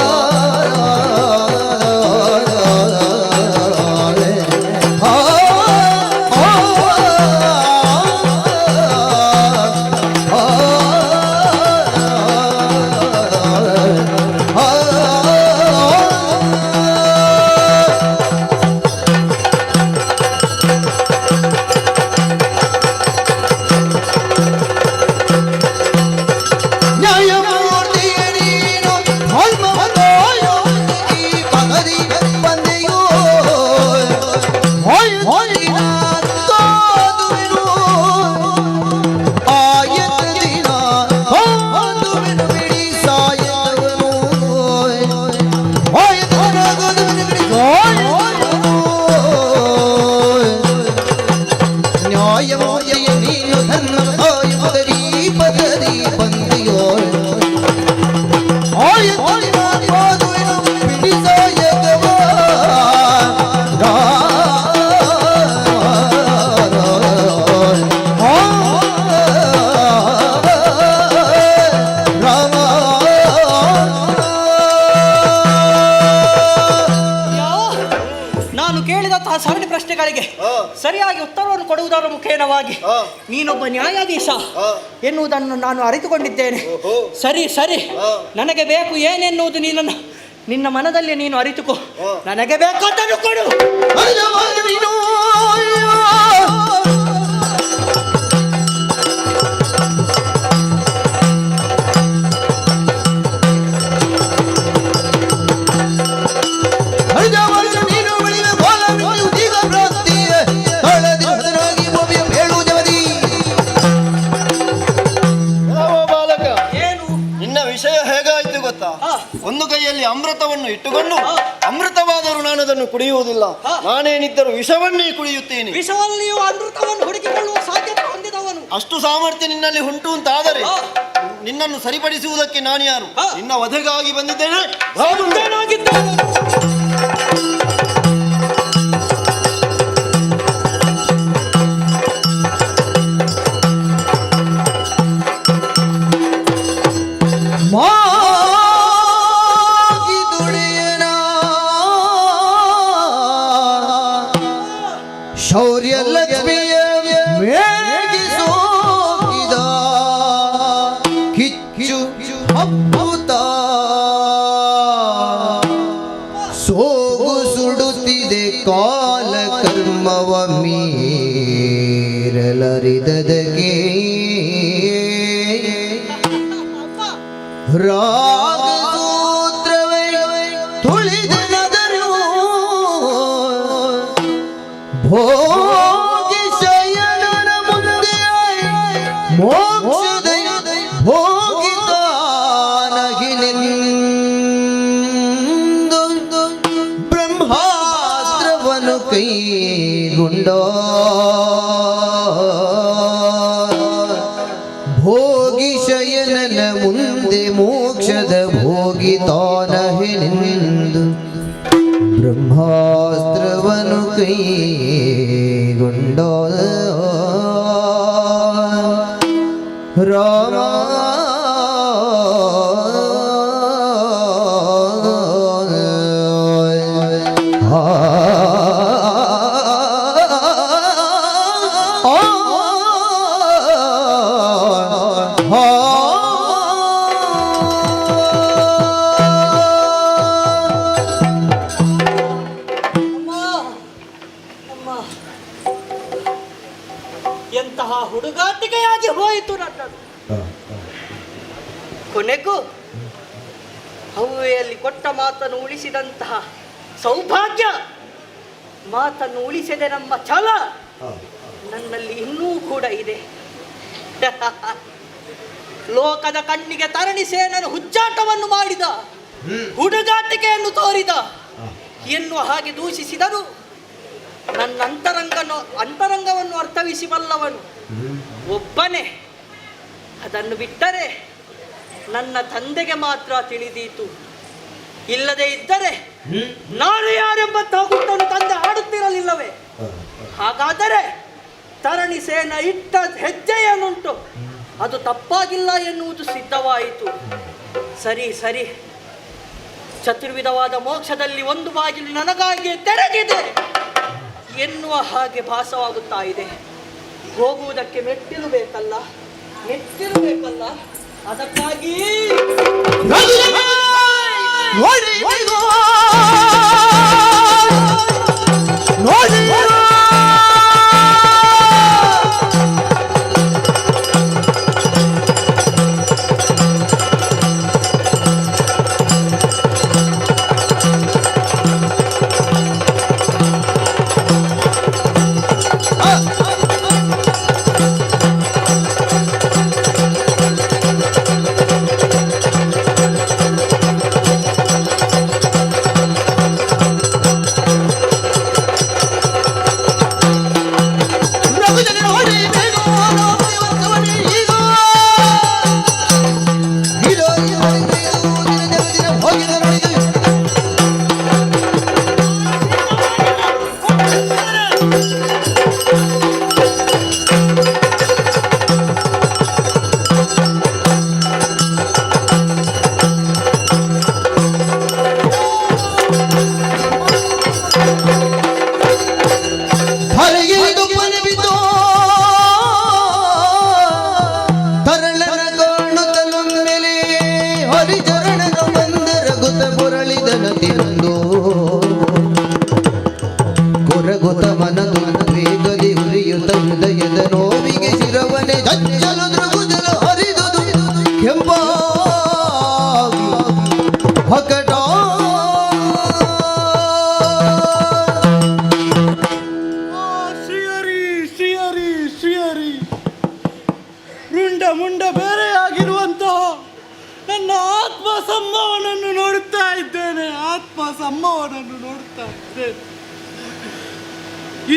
ಸರಣಿ ಪ್ರಶ್ನೆಗಳಿಗೆ ಸರಿಯಾಗಿ ಉತ್ತರವನ್ನು ಕೊಡುವುದರ ಮುಖೇನವಾಗಿ ನೀನೊಬ್ಬ ನ್ಯಾಯಾಧೀಶ ಎನ್ನುವುದನ್ನು ನಾನು ಅರಿತುಕೊಂಡಿದ್ದೇನೆ. ಸರಿ ಸರಿ, ನನಗೆ ಬೇಕು ಏನೆನ್ನುವುದು ನೀನನ್ನು ನಿನ್ನ ಮನದಲ್ಲಿ ನೀನು ಅರಿತುಕೋ. ನನಗೆ ಬೇಕಾದನ್ನು ಕೊಡು. ಒಂದು ಕೈಯಲ್ಲಿ ಅಮೃತವನ್ನು ಇಟ್ಟುಕೊಂಡು ಅಮೃತವಾದರೂ ನಾನು ಅದನ್ನು ಕುಡಿಯುವುದಿಲ್ಲ, ನಾನೇನಿದ್ದರೂ ವಿಷವನ್ನೇ ಕುಡಿಯುತ್ತೇನೆ. ವಿಷವಲ್ಲಿಯೂ ಅಮೃತವನ್ನು ಹುಡುಕಿಕೊಳ್ಳುವ ಸಾಧ್ಯತೆ ಹೊಂದಿದವನು. ಅಷ್ಟು ಸಾಮರ್ಥ್ಯ ನಿನ್ನಲ್ಲಿ ಉಂಟು ಅಂತಾದರೆ ನಿನ್ನನ್ನು ಸರಿಪಡಿಸುವುದಕ್ಕೆ ನಾನು ಯಾರು? ನಿನ್ನ ವಧೆಗಾಗಿ ಬಂದಿದ್ದೇನೆ. ಶೌರ್ಯ ಲಕ್ಷ್ಮಿಯ ಮೇಗಿಸೋಗಿದ ಕಿಚ್ಚು ಹಬ್ಬುತ್ತ ಸೋಗು ಸುಡುತ್ತಿದೆ ಕಾಲ ಕರ್ಮವ ಮೀರಲರಿದದಗೆ ರಾಗ ಸೂತ್ರವೇ ತುಳಿದನದರು ಭೋಗಿ ಶಯನನ ಮುಂದೆ ಮೋಕ್ಷದ ಭೋಗಿತಾನಗಿನೆಂದು ಬ್ರಹ್ಮಾಸ್ತ್ರವನು ಕೈಗೊಂಡ ಭೋಗಿ ಶಯನನ ಮುಂದೆ ಮೋಕ್ಷದ ಭೋಗಿತಾನಹಿನೆಂದು ಬ್ರಹ್ಮಾಸ್ತ್ರವನು ಕೈಗೊಂಡ ರಾಮ ಎಂತಹ ಹುಡುಗಾಟಿಕೆಯಾಗಿ ಹೋಯಿತು ನನ್ನದು. ಕೊನೆಗೂ ಅವ್ವೆಯಲ್ಲಿ ಕೊಟ್ಟ ಮಾತನ್ನು ಉಳಿಸಿದಂತಹ ಸೌಭಾಗ್ಯ, ಮಾತನ್ನು ಉಳಿಸದೆ ನಮ್ಮ ಛಲ ನನ್ನಲ್ಲಿ ಇನ್ನೂ ಕೂಡ ಇದೆ. ಲೋಕದ ಕಣ್ಣಿಗೆ ತರಣಿ ಸೇನನು ಹುಚ್ಚಾಟವನ್ನು ಮಾಡಿದ, ಹುಡುಗಾಟಿಕೆಯನ್ನು ತೋರಿದ ಎನ್ನುವ ಹಾಗೆ ದೂಷಿಸಿದರು. ನನ್ನ ಅಂತರಂಗವನ್ನು ಅರ್ಥವಿಸಿಬಲ್ಲವನು ಒಬ್ಬನೇ. ಅದನ್ನು ಬಿಟ್ಟರೆ ನನ್ನ ತಂದೆಗೆ ಮಾತ್ರ ತಿಳಿದೀತು. ಇಲ್ಲದೆ ಇದ್ದರೆ ನಾನು ಯಾರೆಂಬಂತಹ ಗುಟ್ಟನ್ನು ತಂದೆ ಆಡುತ್ತಿರಲಿಲ್ಲವೇ? ಹಾಗಾದರೆ ತರಣಿ ಸೇನ ಇಟ್ಟ ಹೆಜ್ಜೆಯನ್ನುಂಟು, ಅದು ತಪ್ಪಾಗಿಲ್ಲ ಎನ್ನುವುದು ಸಿದ್ಧವಾಯಿತು. ಸರಿ ಸರಿ, ಚತುರ್ವಿಧವಾದ ಮೋಕ್ಷದಲ್ಲಿ ಒಂದು ಬಾಗಿಲು ನನಗಾಗಿ ತೆರೆದಿದೆ ಎನ್ನುವ ಹಾಗೆ ಭಾಸವಾಗುತ್ತಾ ಇದೆ. ಹೋಗುವುದಕ್ಕೆ ಮೆಟ್ಟಿಲು ಬೇಕಲ್ಲ, ಮೆಟ್ಟಿಲು ಬೇಕಲ್ಲ, ಅದಕ್ಕಾಗಿ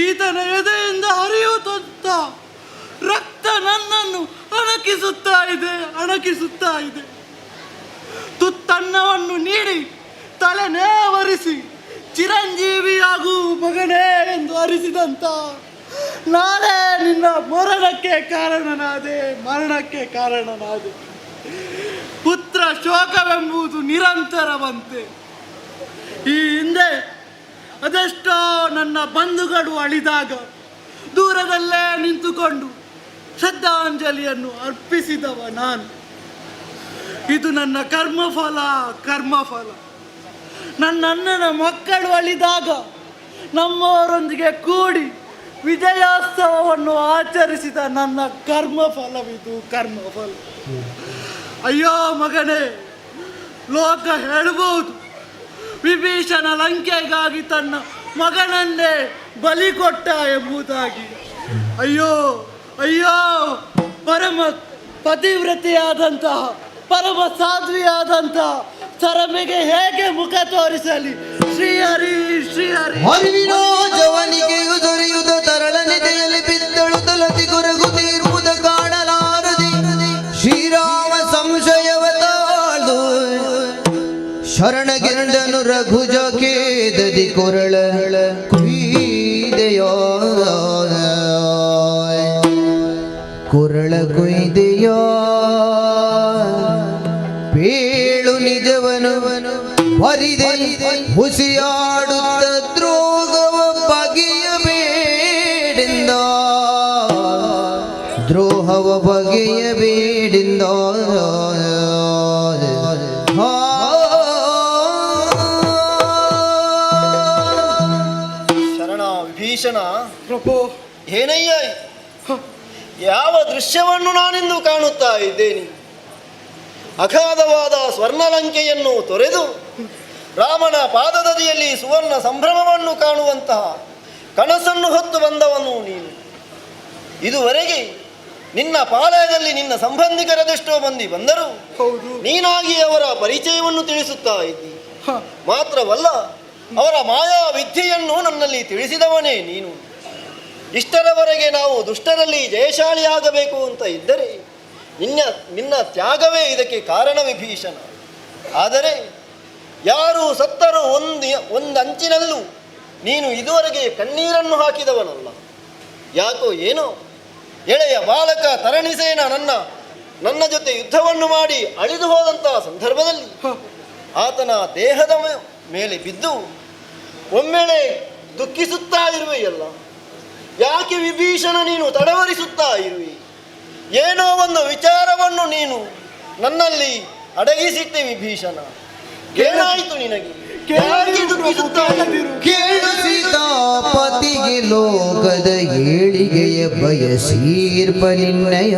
ಈತನ ಎದೆಯಿಂದ ಹರಿಯುತ್ತ ರಕ್ತ ನನ್ನನ್ನು ಅಣಕಿಸುತ್ತಾ ಇದೆ, ಅಣಕಿಸುತ್ತಾ ಇದೆ. ತುತ್ತನ್ನವನ್ನು ನೀಡಿ ತಲೆ ನೇವರಿಸಿ ಚಿರಂಜೀವಿಯಾಗು ಮಗನೇ ಎಂದು ಅರಿಸಿದಂತ ನಾನೇ ನಿನ್ನ ಮರಣಕ್ಕೆ ಕಾರಣನಾದೆ, ಮರಣಕ್ಕೆ ಕಾರಣನಾದೆ. ಪುತ್ರ ಶೋಕವೆಂಬುದು ನಿರಂತರವಂತೆ. ಈ ಹಿಂದೆ ಅದೆಷ್ಟೋ ನನ್ನ ಬಂಧುಗಳು ಅಳಿದಾಗ ದೂರದಲ್ಲೇ ನಿಂತುಕೊಂಡು ಶ್ರದ್ಧಾಂಜಲಿಯನ್ನು ಅರ್ಪಿಸಿದವ ನಾನು. ಇದು ನನ್ನ ಕರ್ಮಫಲ, ಕರ್ಮಫಲ. ನನ್ನ ಅಣ್ಣನ ಮಕ್ಕಳು ಅಳಿದಾಗ ನಮ್ಮವರೊಂದಿಗೆ ಕೂಡಿ ವಿಜಯೋತ್ಸವವನ್ನು ಆಚರಿಸಿದ ನನ್ನ ಕರ್ಮಫಲವಿದು, ಕರ್ಮಫಲ. ಅಯ್ಯೋ ಮಗನೇ, ಲೋಕ ಹೇಳಬಹುದು ವಿಭೀಷಣ ಲಂಕೆಗಾಗಿ ತನ್ನ ಮಗನನ್ನೇ ಬಲಿ ಕೊಟ್ಟ ಎಂಬುದಾಗಿ. ಅಯ್ಯೋ ಅಯ್ಯೋ, ಪರಮ ಪತಿವ್ರತೆಯಾದಂತಹ ಪರಮ ಸಾಧ್ವಿಯಾದಂತಹ ಸರಮೆಗೆ ಹೇಗೆ ಮುಖ ತೋರಿಸಲಿ? ಶ್ರೀಹರಿ ಶ್ರೀಹರಿ. ಹರಿವಿನೋ ಜವನಿಗೆಯು ದೊರೆಯುತ್ತ ತರಳನಿದೆಯಲ್ಲಿ ಬಿದ್ದಳು ತಲತಿ ಕೊರಗುತ್ತಿರುವುದ ಕಾಣಲಾರದೆ ಶ್ರೀರಾಮ ಸಂಶಯವ ತಾಳ್ದು ಶರಣಗೆಂದನು ರಘುಜ ಕೇದದಿ ಕೊರಳ ಕುಯ್ದೆಯೋ, ಕೊರಳ ಕುಯ್ದೆಯೋ. ಪೇಳು ನಿಜವನು ಬರಿದೆ ಹುಸಿಯಾಡುತ್ತ ದ್ರೋಗವ ಬಗೆಯಬೇಡಿಂದ, ದ್ರೋಹವ ಬಗೆಯಬೇಡಿಂದ. ಶರಣ ವಿಭೀಷಣ ಪ್ರಭು, ಏನಯ್ಯ ಯಾವ ದೃಶ್ಯವನ್ನು ನಾನಿಂದು ಕಾಣುತ್ತಾ ಇದ್ದೇನೆ? ಅಗಾಧವಾದ ಸ್ವರ್ಣಲಂಕೆಯನ್ನು ತೊರೆದು ರಾಮನ ಪಾದದಡಿಯಲ್ಲಿ ಸುವರ್ಣ ಸಂಭ್ರಮವನ್ನು ಕಾಣುವಂತಹ ಕನಸನ್ನು ಹೊತ್ತು ಬಂದವನು ನೀನು. ಇದುವರೆಗೆ ನಿನ್ನ ಪಾಲಯದಲ್ಲಿ ನಿನ್ನ ಸಂಬಂಧಿಕರದೆಷ್ಟೋ ಮಂದಿ ಬಂದರು, ನೀನಾಗಿ ಅವರ ಪರಿಚಯವನ್ನು ತಿಳಿಸುತ್ತಾ ಇದ್ದಿ. ಮಾತ್ರವಲ್ಲ, ಅವರ ಮಾಯಾ ವಿದ್ಯೆಯನ್ನು ನನ್ನಲ್ಲಿ ತಿಳಿಸಿದವನೇ ನೀನು. ಇಷ್ಟರವರೆಗೆ ನಾವು ದುಷ್ಟರಲ್ಲಿ ಜಯಶಾಲಿಯಾಗಬೇಕು ಅಂತ ಇದ್ದರೆ ನಿನ್ನ ತ್ಯಾಗವೇ ಇದಕ್ಕೆ ಕಾರಣ ವಿಭೀಷಣ. ಆದರೆ ಯಾರು ಸತ್ತರೂ ಒಂದಂಚಿನಲ್ಲೂ ನೀನು ಇದುವರೆಗೆ ಕಣ್ಣೀರನ್ನು ಹಾಕಿದವನಲ್ಲ. ಯಾಕೋ ಏನೋ ಎಳೆಯ ಬಾಲಕ ತರಣಿಸೇನ ನನ್ನ ಜೊತೆ ಯುದ್ಧವನ್ನು ಮಾಡಿ ಅಳಿದು ಹೋದಂತಹ ಸಂದರ್ಭದಲ್ಲಿ ಆತನ ದೇಹದ ಮೇಲೆ ಬಿದ್ದು ಒಮ್ಮೆಳೆ ದುಃಖಿಸುತ್ತಾ ಇರುವೆಯಲ್ಲ, ಯಾಕೆ ವಿಭೀಷಣ ನೀನು ತಡವರಿಸುತ್ತಾ ಇರುವೆ? ಏನೋ ಒಂದು ವಿಚಾರವನ್ನು ನೀನು ನನ್ನಲ್ಲಿ ಅಡಗಿಸಿಟ್ಟೆ ವಿಭೀಷಣ, ಏನಾಯಿತು ನಿನಗೆ? ಕೇಳು ಸೀತಾಪತಿಗೆ ಲೋಕದ ಏಳಿಗೆಯ ಬಯಸೀರ್ಪ ನಿನ್ನಯ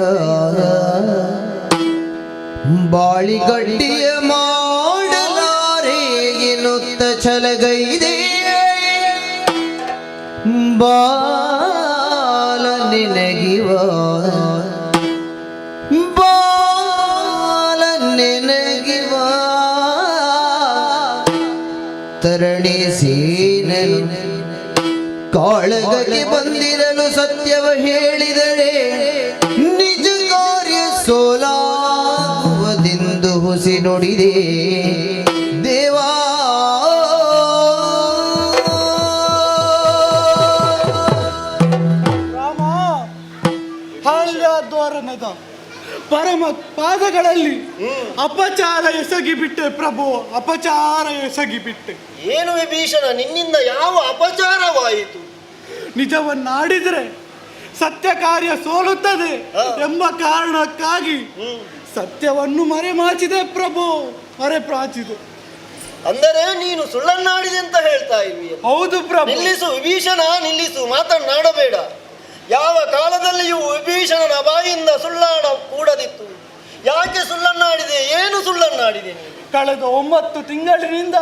ಬಾಳಿಗಡ್ಡಿಯ ಮಾಡಲಾರೆ ಎನ್ನುತ್ತ ಛಲಗೈದೆ ಬಾಲ ನಿನಗಿವ ಬಾಲ ನಿನಗಿವ ತರಣಿ ಸೇನನು ಕಾಳಗಕ್ಕೆ ಬಂದಿರಲು ಸತ್ಯವ ಹೇಳಿದರೆ ನಿಜ ಕಾರ್ಯ ಸೋಲಾಗುವುದೆಂದು ಹುಸಿ ನುಡಿದೆ ದೇವಾ. ರಾಮ, ಹಾಲ್ಯಾದ್ವಾರನದ ಪರಮ ಪಾದಗಳಲ್ಲಿ ಅಪಚಾರ ಎಸಗಿಬಿಟ್ಟೆ ಪ್ರಭು, ಅಪಚಾರ ಎಸಗಿಬಿಟ್ಟೆ. ಏನು ವಿಭೀಷಣ, ನಿನ್ನಿಂದ ಯಾವ ಅಪಚಾರವಾಯಿತು? ನಿಜವನ್ನಾಡಿದರೆ ಸತ್ಯ ಕಾರ್ಯ ಸೋಲುತ್ತದೆ ಎಂಬ ಕಾರಣಕ್ಕಾಗಿ ಸತ್ಯವನ್ನು ಮರೆಮಾಚಿದೆ ಪ್ರಭು, ಮರೆಮಾಚಿದೆ. ಅಂದರೆ ನೀನು ಸುಳ್ಳನ್ನಾಡಿದೆ ಅಂತ ಹೇಳ್ತಾ ಇರುವೆ? ಹೌದು ಪ್ರಭು. ನಿಲ್ಲಿಸು ವಿಭೀಷಣ, ನಿಲ್ಲಿಸು, ಮಾತನ್ನಾಡಬೇಡ. ಯಾವ ಕಾಲದಲ್ಲಿಯೂ ವಿಭೀಷಣನ ಬಾಯಿಂದ ಸುಳ್ಳಾಡ ಕೂಡದಿತ್ತು. ಯಾಕೆ ಸುಳ್ಳನ್ನಾಡಿದೆ? ಏನು ಸುಳ್ಳನ್ನಾಡಿದೆ ನೀನು? ಕಳೆದ 9 ತಿಂಗಳಿನಿಂದ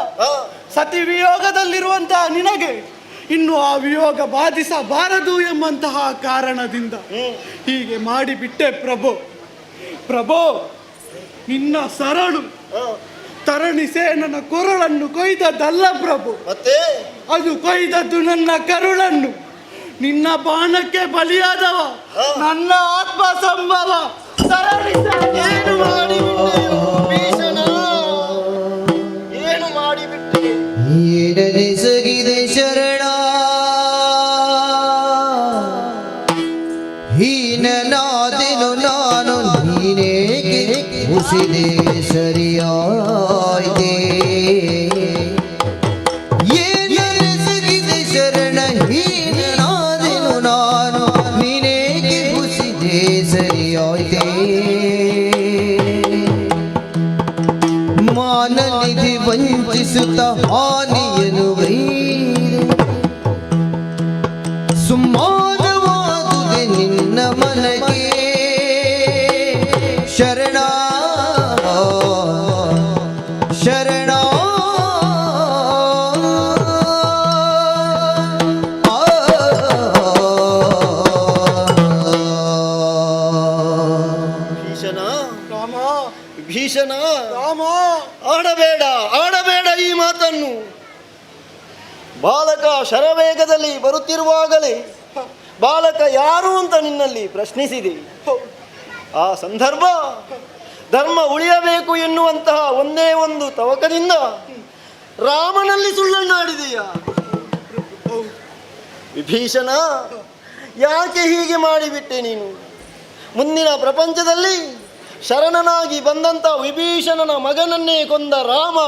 ಸತಿ ವಿಯೋಗದಲ್ಲಿರುವಂತಹ ನಿನಗೆ ಇನ್ನು ಆ ವಿಯೋಗ ಬಾಧಿಸಬಾರದು ಎಂಬಂತಹ ಕಾರಣದಿಂದ ಹೀಗೆ ಮಾಡಿಬಿಟ್ಟೆ ಪ್ರಭು. ಪ್ರಭು, ನಿನ್ನ ಸರಳು ತರಣಿ ಸೇನನ ಕೊರಳನ್ನು ಕೊಯ್ದದ್ದಲ್ಲ ಪ್ರಭು, ಮತ್ತೆ ಅದು ಕೊಯ್ದದ್ದು ನನ್ನ ಕರುಳನ್ನು. ನಿನ್ನ ಬಾಣಕ್ಕೆ ಬಲಿಯಾದವ ನನ್ನ ಆತ್ಮ ಸಂಭವ. ತರಣಿ ಏನು ಮಾಡಿಬಿಟ್ಟೆ ಏನು ಮಾಡಿಬಿಟ್ಟೆ? ಏನೆಸಗಿದೆ ಶರಣ ಹೀನನಾದೆನು ನಾನು, ನೀನೇಕೆ ಮುಸಿದೆ ಸರಿಯಾಯ್ತೆ? ಏನೆಸಗಿದೆ ಶರಣ ಹೀನನಾದೆನು ನಾನು, ನೀನೇಕೆ ಮುಸಿದೆ ಸರಿಯಾಯ್ತೆ? ಮಾನನಿಧಿ ವಂಚಿಸುತ್ತ ಹಾನಿಯನು ಗೈದೆ, ಸುಮಾನವಾದುದೆ ನಿನ್ನ ಮನಗೆ ಶರಣ ಶರಣ. ಭೀಷಣ ರಾಮ, ಭೀಷಣ ರಾಮ, ಆಡಬೇಡ, ಆಡಬೇಡ ಈ ಮಾತನ್ನು. ಬಾಲಕ ಶರವೇಗದಲ್ಲಿ ಬರುತ್ತಿರುವಾಗಲೇ ಬಾಲಕ ಯಾರು ಅಂತ ನಿನ್ನಲ್ಲಿ ಪ್ರಶ್ನಿಸಿದೆ. ಆ ಸಂದರ್ಭ ಧರ್ಮ ಉಳಿಯಬೇಕು ಎನ್ನುವಂತಹ ಒಂದೇ ಒಂದು ತವಕದಿಂದ ರಾಮನಲ್ಲಿ ಸುಳ್ಳನ್ನಾಡಿದೆಯ ವಿಭೀಷಣ? ಯಾಕೆ ಹೀಗೆ ಮಾಡಿಬಿಟ್ಟೆ ನೀನು? ಮುಂದಿನ ಪ್ರಪಂಚದಲ್ಲಿ ಶರಣನಾಗಿ ಬಂದಂಥ ವಿಭೀಷಣನ ಮಗನನ್ನೇ ಕೊಂದ ರಾಮ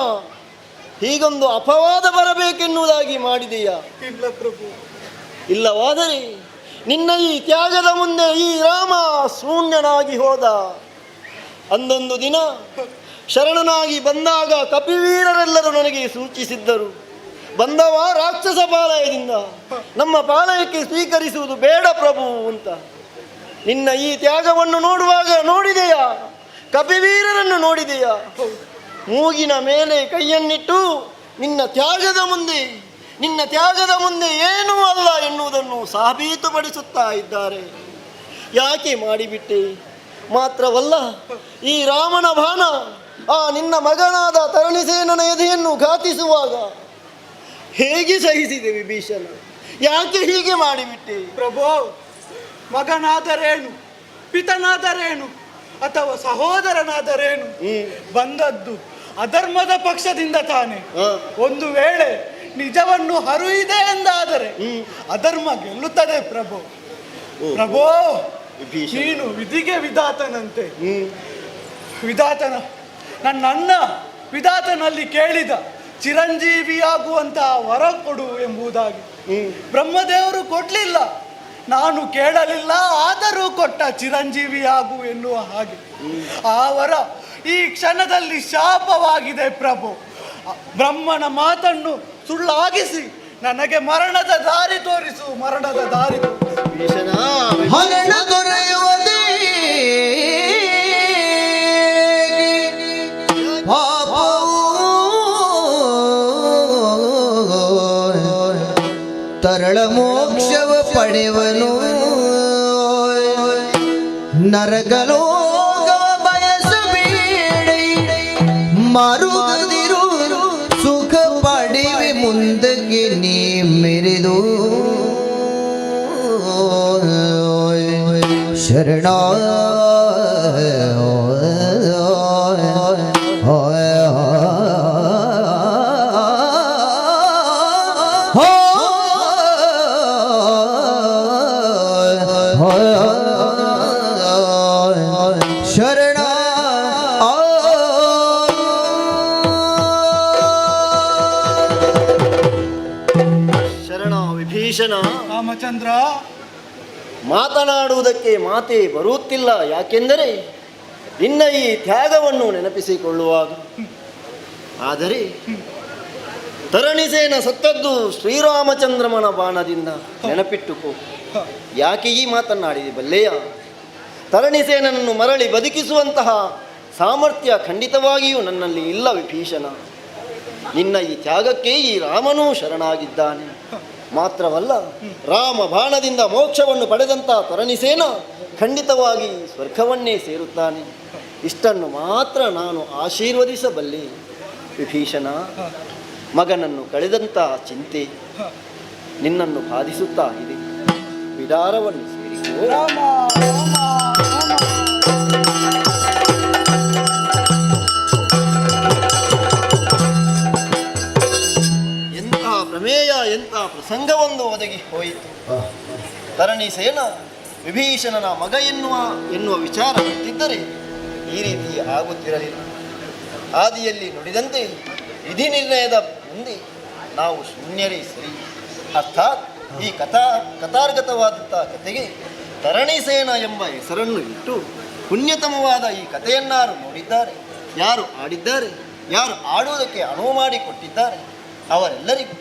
ಹೀಗೊಂದು ಅಪವಾದ ಬರಬೇಕೆನ್ನುವುದಾಗಿ ಮಾಡಿದೆಯಾ? ಇಲ್ಲ ಪ್ರಭು. ಇಲ್ಲವಾದರೆ ನಿನ್ನ ಈ ತ್ಯಾಗದ ಮುಂದೆ ಈ ರಾಮ ಶೂನ್ಯನಾಗಿ ಹೋದ. ಅಂದೊಂದು ದಿನ ಶರಣನಾಗಿ ಬಂದಾಗ ಕಪಿವೀರರೆಲ್ಲರೂ ನನಗೆ ಸೂಚಿಸಿದ್ದರು, ಬಂದವ ರಾಕ್ಷಸ ಪಾಲಯದಿಂದ ನಮ್ಮ ಪಾಲಯಕ್ಕೆ ಸ್ವೀಕರಿಸುವುದು ಬೇಡ ಪ್ರಭು ಅಂತ. ನಿನ್ನ ಈ ತ್ಯಾಗವನ್ನು ನೋಡುವಾಗ ನೋಡಿದೆಯಾ? ಕಪಿವೀರರನ್ನು ನೋಡಿದೆಯಾ? ಮೂಗಿನ ಮೇಲೆ ಕೈಯನ್ನಿಟ್ಟು ನಿನ್ನ ತ್ಯಾಗದ ಮುಂದೆ, ನಿನ್ನ ತ್ಯಾಗದ ಮುಂದೆ ಏನೂ ಅಲ್ಲ ಎನ್ನುವುದನ್ನು ಸಾಬೀತುಪಡಿಸುತ್ತಾ ಇದ್ದಾರೆ. ಯಾಕೆ ಮಾಡಿಬಿಟ್ಟೆ? ಮಾತ್ರವಲ್ಲ, ಈ ರಾಮನ ಬಾಣ ಆ ನಿನ್ನ ಮಗನಾದ ತರಣಿಸೇನನ ಎದೆಯನ್ನು ಘಾತಿಸುವಾಗ ಹೇಗೆ ಸಹಿಸಿದೆ ವಿಭೀಷಣ? ಯಾಕೆ ಹೀಗೆ ಮಾಡಿಬಿಟ್ಟೆ? ಪ್ರಭು, ಮಗನಾದರೇನು, ಪಿತನಾದರೇನು, ಅಥವಾ ಸಹೋದರನಾದರೇನು, ಬಂದದ್ದು ಅಧರ್ಮದ ಪಕ್ಷದಿಂದ ತಾನೆ. ಒಂದು ವೇಳೆ ನಿಜವನ್ನು ಹರುಯಿದೆ ಎಂದಾದರೆ ಅಧರ್ಮ ಗೆಲ್ಲುತ್ತದೆ ಪ್ರಭು. ಪ್ರಭೋ, ನೀನು ವಿಧಿಗೆ ವಿಧಾತನಂತೆ. ವಿಧಾತನ ನನ್ನ ಅಣ್ಣ ವಿಧಾತನಲ್ಲಿ ಕೇಳಿದ, ಚಿರಂಜೀವಿಯಾಗುವಂತಹ ವರ ಕೊಡು ಎಂಬುದಾಗಿ. ಬ್ರಹ್ಮದೇವರು ಕೊಡ್ಲಿಲ್ಲ, ನಾನು ಕೇಳಲಿಲ್ಲ, ಆದರೂ ಕೊಟ್ಟ ಚಿರಂಜೀವಿಯಾಗು ಎನ್ನುವ ಹಾಗೆ. ಆ ವರ ಈ ಕ್ಷಣದಲ್ಲಿ ಶಾಪವಾಗಿದೆ ಪ್ರಭು. ಬ್ರಹ್ಮನ ಮಾತನ್ನು ಸುಳ್ಳಾಗಿಸಿ ನನಗೆ ಮರಣದ ದಾರಿ ತೋರಿಸು, ಮರಣದ ದಾರಿ ತೋರಿಸು. ಹರಣ ದೊರೆಯುವುದೇ ಪಾಪವು ತರಳ ಮೋಕ್ಷವ ಪಡೆವನು, ನರಕಲೋಕವ ಬಯಸಬೇಡ, ಮರುಗದಿರು ಸುಖ ಪಡೆವೆ ಮುಂದಕ್ಕೆ ನೀ ಮೆರೆದು. ಶರಣ ಶರಣ. ಶರಣ ವಿಭೀಷಣ. ರಾಮಚಂದ್ರ, ಮಾತನಾಡುವುದಕ್ಕೆ ಮಾತೇ ಬರುತ್ತಿಲ್ಲ, ಯಾಕೆಂದರೆ ನಿನ್ನ ಈ ತ್ಯಾಗವನ್ನು ನೆನಪಿಸಿಕೊಳ್ಳುವಾಗ. ಆದರೆ ತರಣಿಸೇನ ಸತ್ತದ್ದು ಶ್ರೀರಾಮಚಂದ್ರಮನ ಬಾಣದಿಂದ, ನೆನಪಿಟ್ಟುಕೋ. ಯಾಕೆ ಈ ಮಾತನ್ನಾಡಿದೆ ಬಲ್ಲೆಯ? ತರಣಿಸೇನನ್ನು ಮರಳಿ ಬದುಕಿಸುವಂತಹ ಸಾಮರ್ಥ್ಯ ಖಂಡಿತವಾಗಿಯೂ ನನ್ನಲ್ಲಿ ಇಲ್ಲ ವಿಭೀಷಣ. ನಿನ್ನ ಈ ತ್ಯಾಗಕ್ಕೆ ಈ ರಾಮನೂ ಶರಣಾಗಿದ್ದಾನೆ. ಮಾತ್ರವಲ್ಲ, ರಾಮ ಬಾಣದಿಂದ ಮೋಕ್ಷವನ್ನು ಪಡೆದಂಥ ತರಣಿಸೇನ ಖಂಡಿತವಾಗಿ ಸ್ವರ್ಗವನ್ನೇ ಸೇರುತ್ತಾನೆ. ಇಷ್ಟನ್ನು ಮಾತ್ರ ನಾನು ಆಶೀರ್ವದಿಸಬಲ್ಲೆ ವಿಭೀಷಣ. ಮಗನನ್ನು ಕಳೆದಂಥ ಚಿಂತೆ ನಿನ್ನನ್ನು ಬಾಧಿಸುತ್ತಾ ಇದೆ. ಬಿಡಾರವನ್ನು ಸೇರಿಕೋ. ರಾಮ ರಾಮ ರಾಮ. ಎಂಥ ಪ್ರಮೇಯ, ಎಂಥ ಪ್ರಸಂಗವೊಂದು ಒದಗಿ ಹೋಯಿತು. ತರಣಿ ಸೇನ ವಿಭೀಷಣನ ಮಗ ಎನ್ನುವ ಎನ್ನುವ ವಿಚಾರ ಗೊತ್ತಿದ್ದರೆ ಈ ರೀತಿ ಆಗುತ್ತಿರಲಿಲ್ಲ. ಆದಿಯಲ್ಲಿ ನುಡಿದಂತೆ ವಿಧಿ ನಿರ್ಣಯದ ಮುಂದೆ ನಾವು ಶೂನ್ಯರೇ ಸರಿ. ಅರ್ಥಾತ್ ಈ ಕಥಾರ್ಗತವಾದಂಥ ಕಥೆಗೆ ತರಣಿಸೇನ ಎಂಬ ಹೆಸರನ್ನು ಇಟ್ಟು ಪುಣ್ಯತಮವಾದ ಈ ಕಥೆಯನ್ನಾರು ನೋಡಿದ್ದಾರೆ, ಯಾರು ಆಡಿದ್ದಾರೆ, ಯಾರು ಆಡುವುದಕ್ಕೆ ಅನುವು ಮಾಡಿಕೊಟ್ಟಿದ್ದಾರೆ, ಅವರೆಲ್ಲರಿಗೂ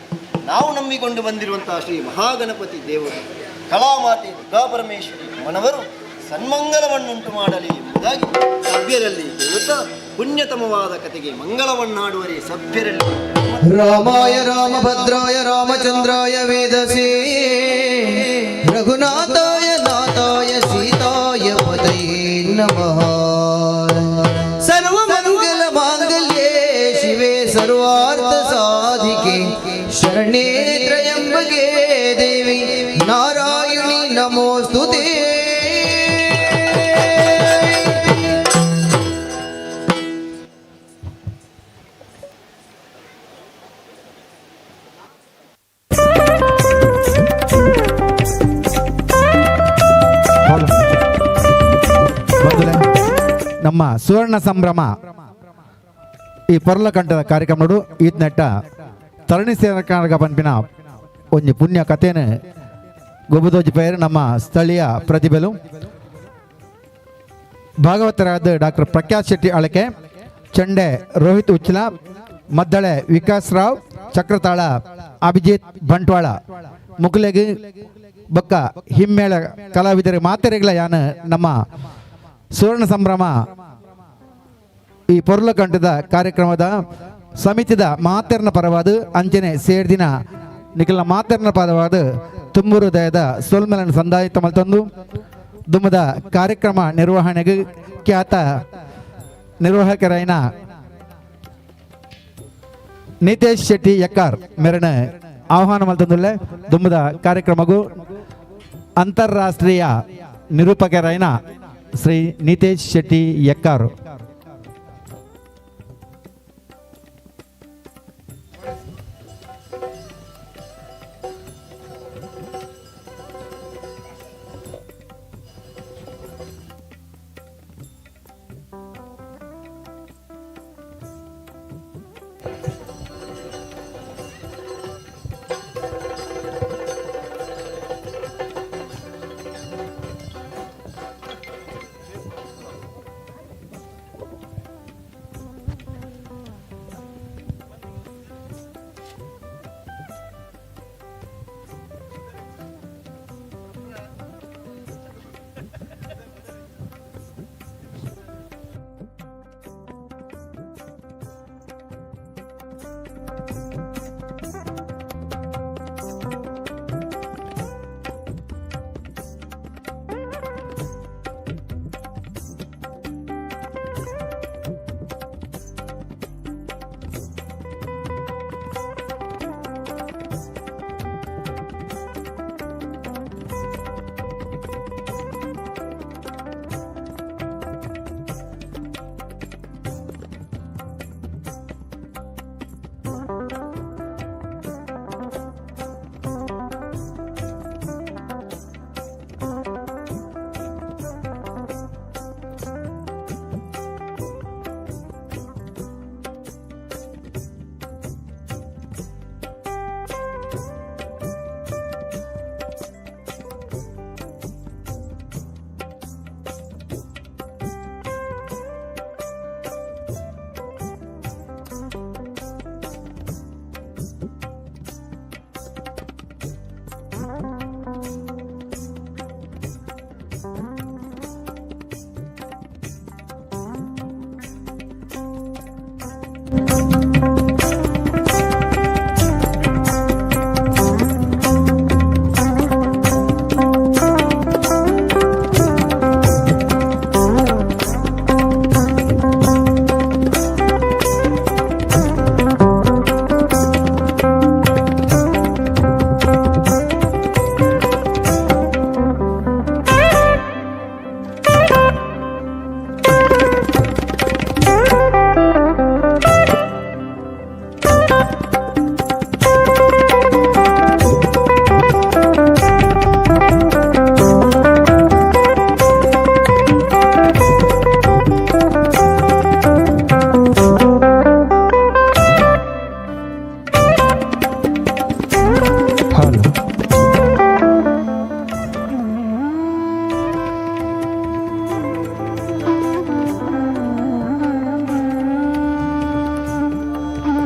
ನಾವು ನಂಬಿಕೊಂಡು ಬಂದಿರುವಂತಹ ಶ್ರೀ ಮಹಾಗಣಪತಿ ದೇವರು, ಕಲಾಮಾತೆ ದುರ್ಗಾಪರಮೇಶ್ವರಿ ಅಮ್ಮನವರು ಸನ್ಮಂಗಲವನ್ನುಂಟು ಮಾಡಲಿ ಎಂಬುದಾಗಿ ಸಭ್ಯರಲ್ಲಿ ಹೇಳುತ್ತಾ ಪುಣ್ಯತಮವಾದ ಕಥೆಗೆ ಮಂಗಳವನ್ನಾಡುವರೇ ಸಭ್ಯರಲ್ಲಿ. ರಾಮಾಯ ರಾಮಭದ್ರಾಯ ರಾಮಚಂದ್ರಾಯ ವೇದಸೇ ರಘುನಾಥಾಯ ನಾಥಾಯ ಸೀತಾಯ ಪತಯೇ ನಮಃ. ಸರ್ವಮಂಗಲ ಮಾಂಗಲ್ಯೇ ಶಿವೆ ಸರ್ವಾರ್ಥ ಸಾಧಿಕೆ ಶರಣ್ಯೇ ತ್ರಯಂಬಕೆ ದೇವಿ ನಾರಾಯಣಿ ನಮೋಸ್ತುತೇ. ಬಂಧುಲೇ, ನಮ್ಮ ಸುವರ್ಣ ಸಂಭ್ರಮ ಈ ಪೊರ್ಲಕಂಠದ ಕಾರ್ಯಕ್ರಮಡು ಈತ್ನೆಟ್ಟ ತರಣಿ ಸೇನಕಾರ್ಗ ಪನ್ಪಿನ ಒಂಜಿ ಪುಣ್ಯ ಕಥೆನ ಗೊಬ್ಬದೋಜಿ ಪೇರು ನಮ್ಮ ಸ್ಥಳೀಯ ಪ್ರತಿಭೆಲು ಭಾಗವತರಾದ ಡಾಕ್ಟರ್ ಪ್ರಖ್ಯಾತ್ ಶೆಟ್ಟಿ ಅಳಕೆ, ಚಂಡೆ ರೋಹಿತ್ ಉಚ್ಲ, ಮದ್ದಳೆ ವಿಕಾಸ್ ರಾವ್, ಚಕ್ರತಾಳ ಅಭಿಜಿತ್ ಬಂಟ್ವಾಳ, ಮುಕುಲೆಗ್ ಬೊಕ್ಕ ಹಿಮ್ಮೇಳ ಕಲಾವಿದರ ಮಾತೆರೆಗಳ ಯಾನ ನಮ್ಮ ಸುವರ್ಣ ಸಂಭ್ರಮ ಈ ಪೊರ್ಲಕಂಠದ ಕಾರ್ಯಕ್ರಮದ ಸಮಿತಿದ ಮಾತೆರ್ನ ಪರವಾದ ಅಂಚನೆ ಸೇರ್ದಿನ ನಿಖಿಲ ಮಾತೆರ್ನ ಪರವಾದ ತುಂಬೂರು ದಯದ ಸೊಲ್ಮೆಲನ ಸಂದಾಯಿತ ಮಲ್ತೊಂದು ದುಮ್ಮದ ಕಾರ್ಯಕ್ರಮ ನಿರ್ವಹಣೆಗೆ ಖ್ಯಾತ ನಿರ್ವಾಹಕರಾಯಿನ ನಿತೇಶ್ ಶೆಟ್ಟಿ ಯಕ್ಕಾರ್ ಮೆರಣ ಆಹ್ವಾನ ಮಲ್ತೊಂದುಲ್ಲೆ. ದುಮ್ಮದ ಕಾರ್ಯಕ್ರಮಗೂ ಅಂತಾರಾಷ್ಟ್ರೀಯ ನಿರೂಪಕರಾಯಿನ Shri Nitesh Shetty ಯಕ್ಕಾರು.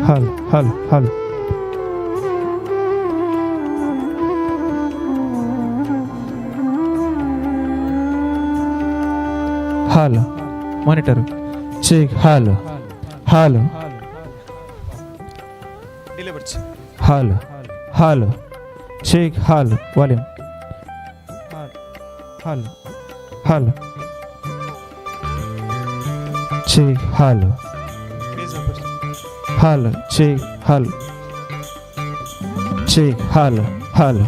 Hello hello hello hello monitor check hello hello hello hello check hello volume hello hello check hello hello check hello check hello hello.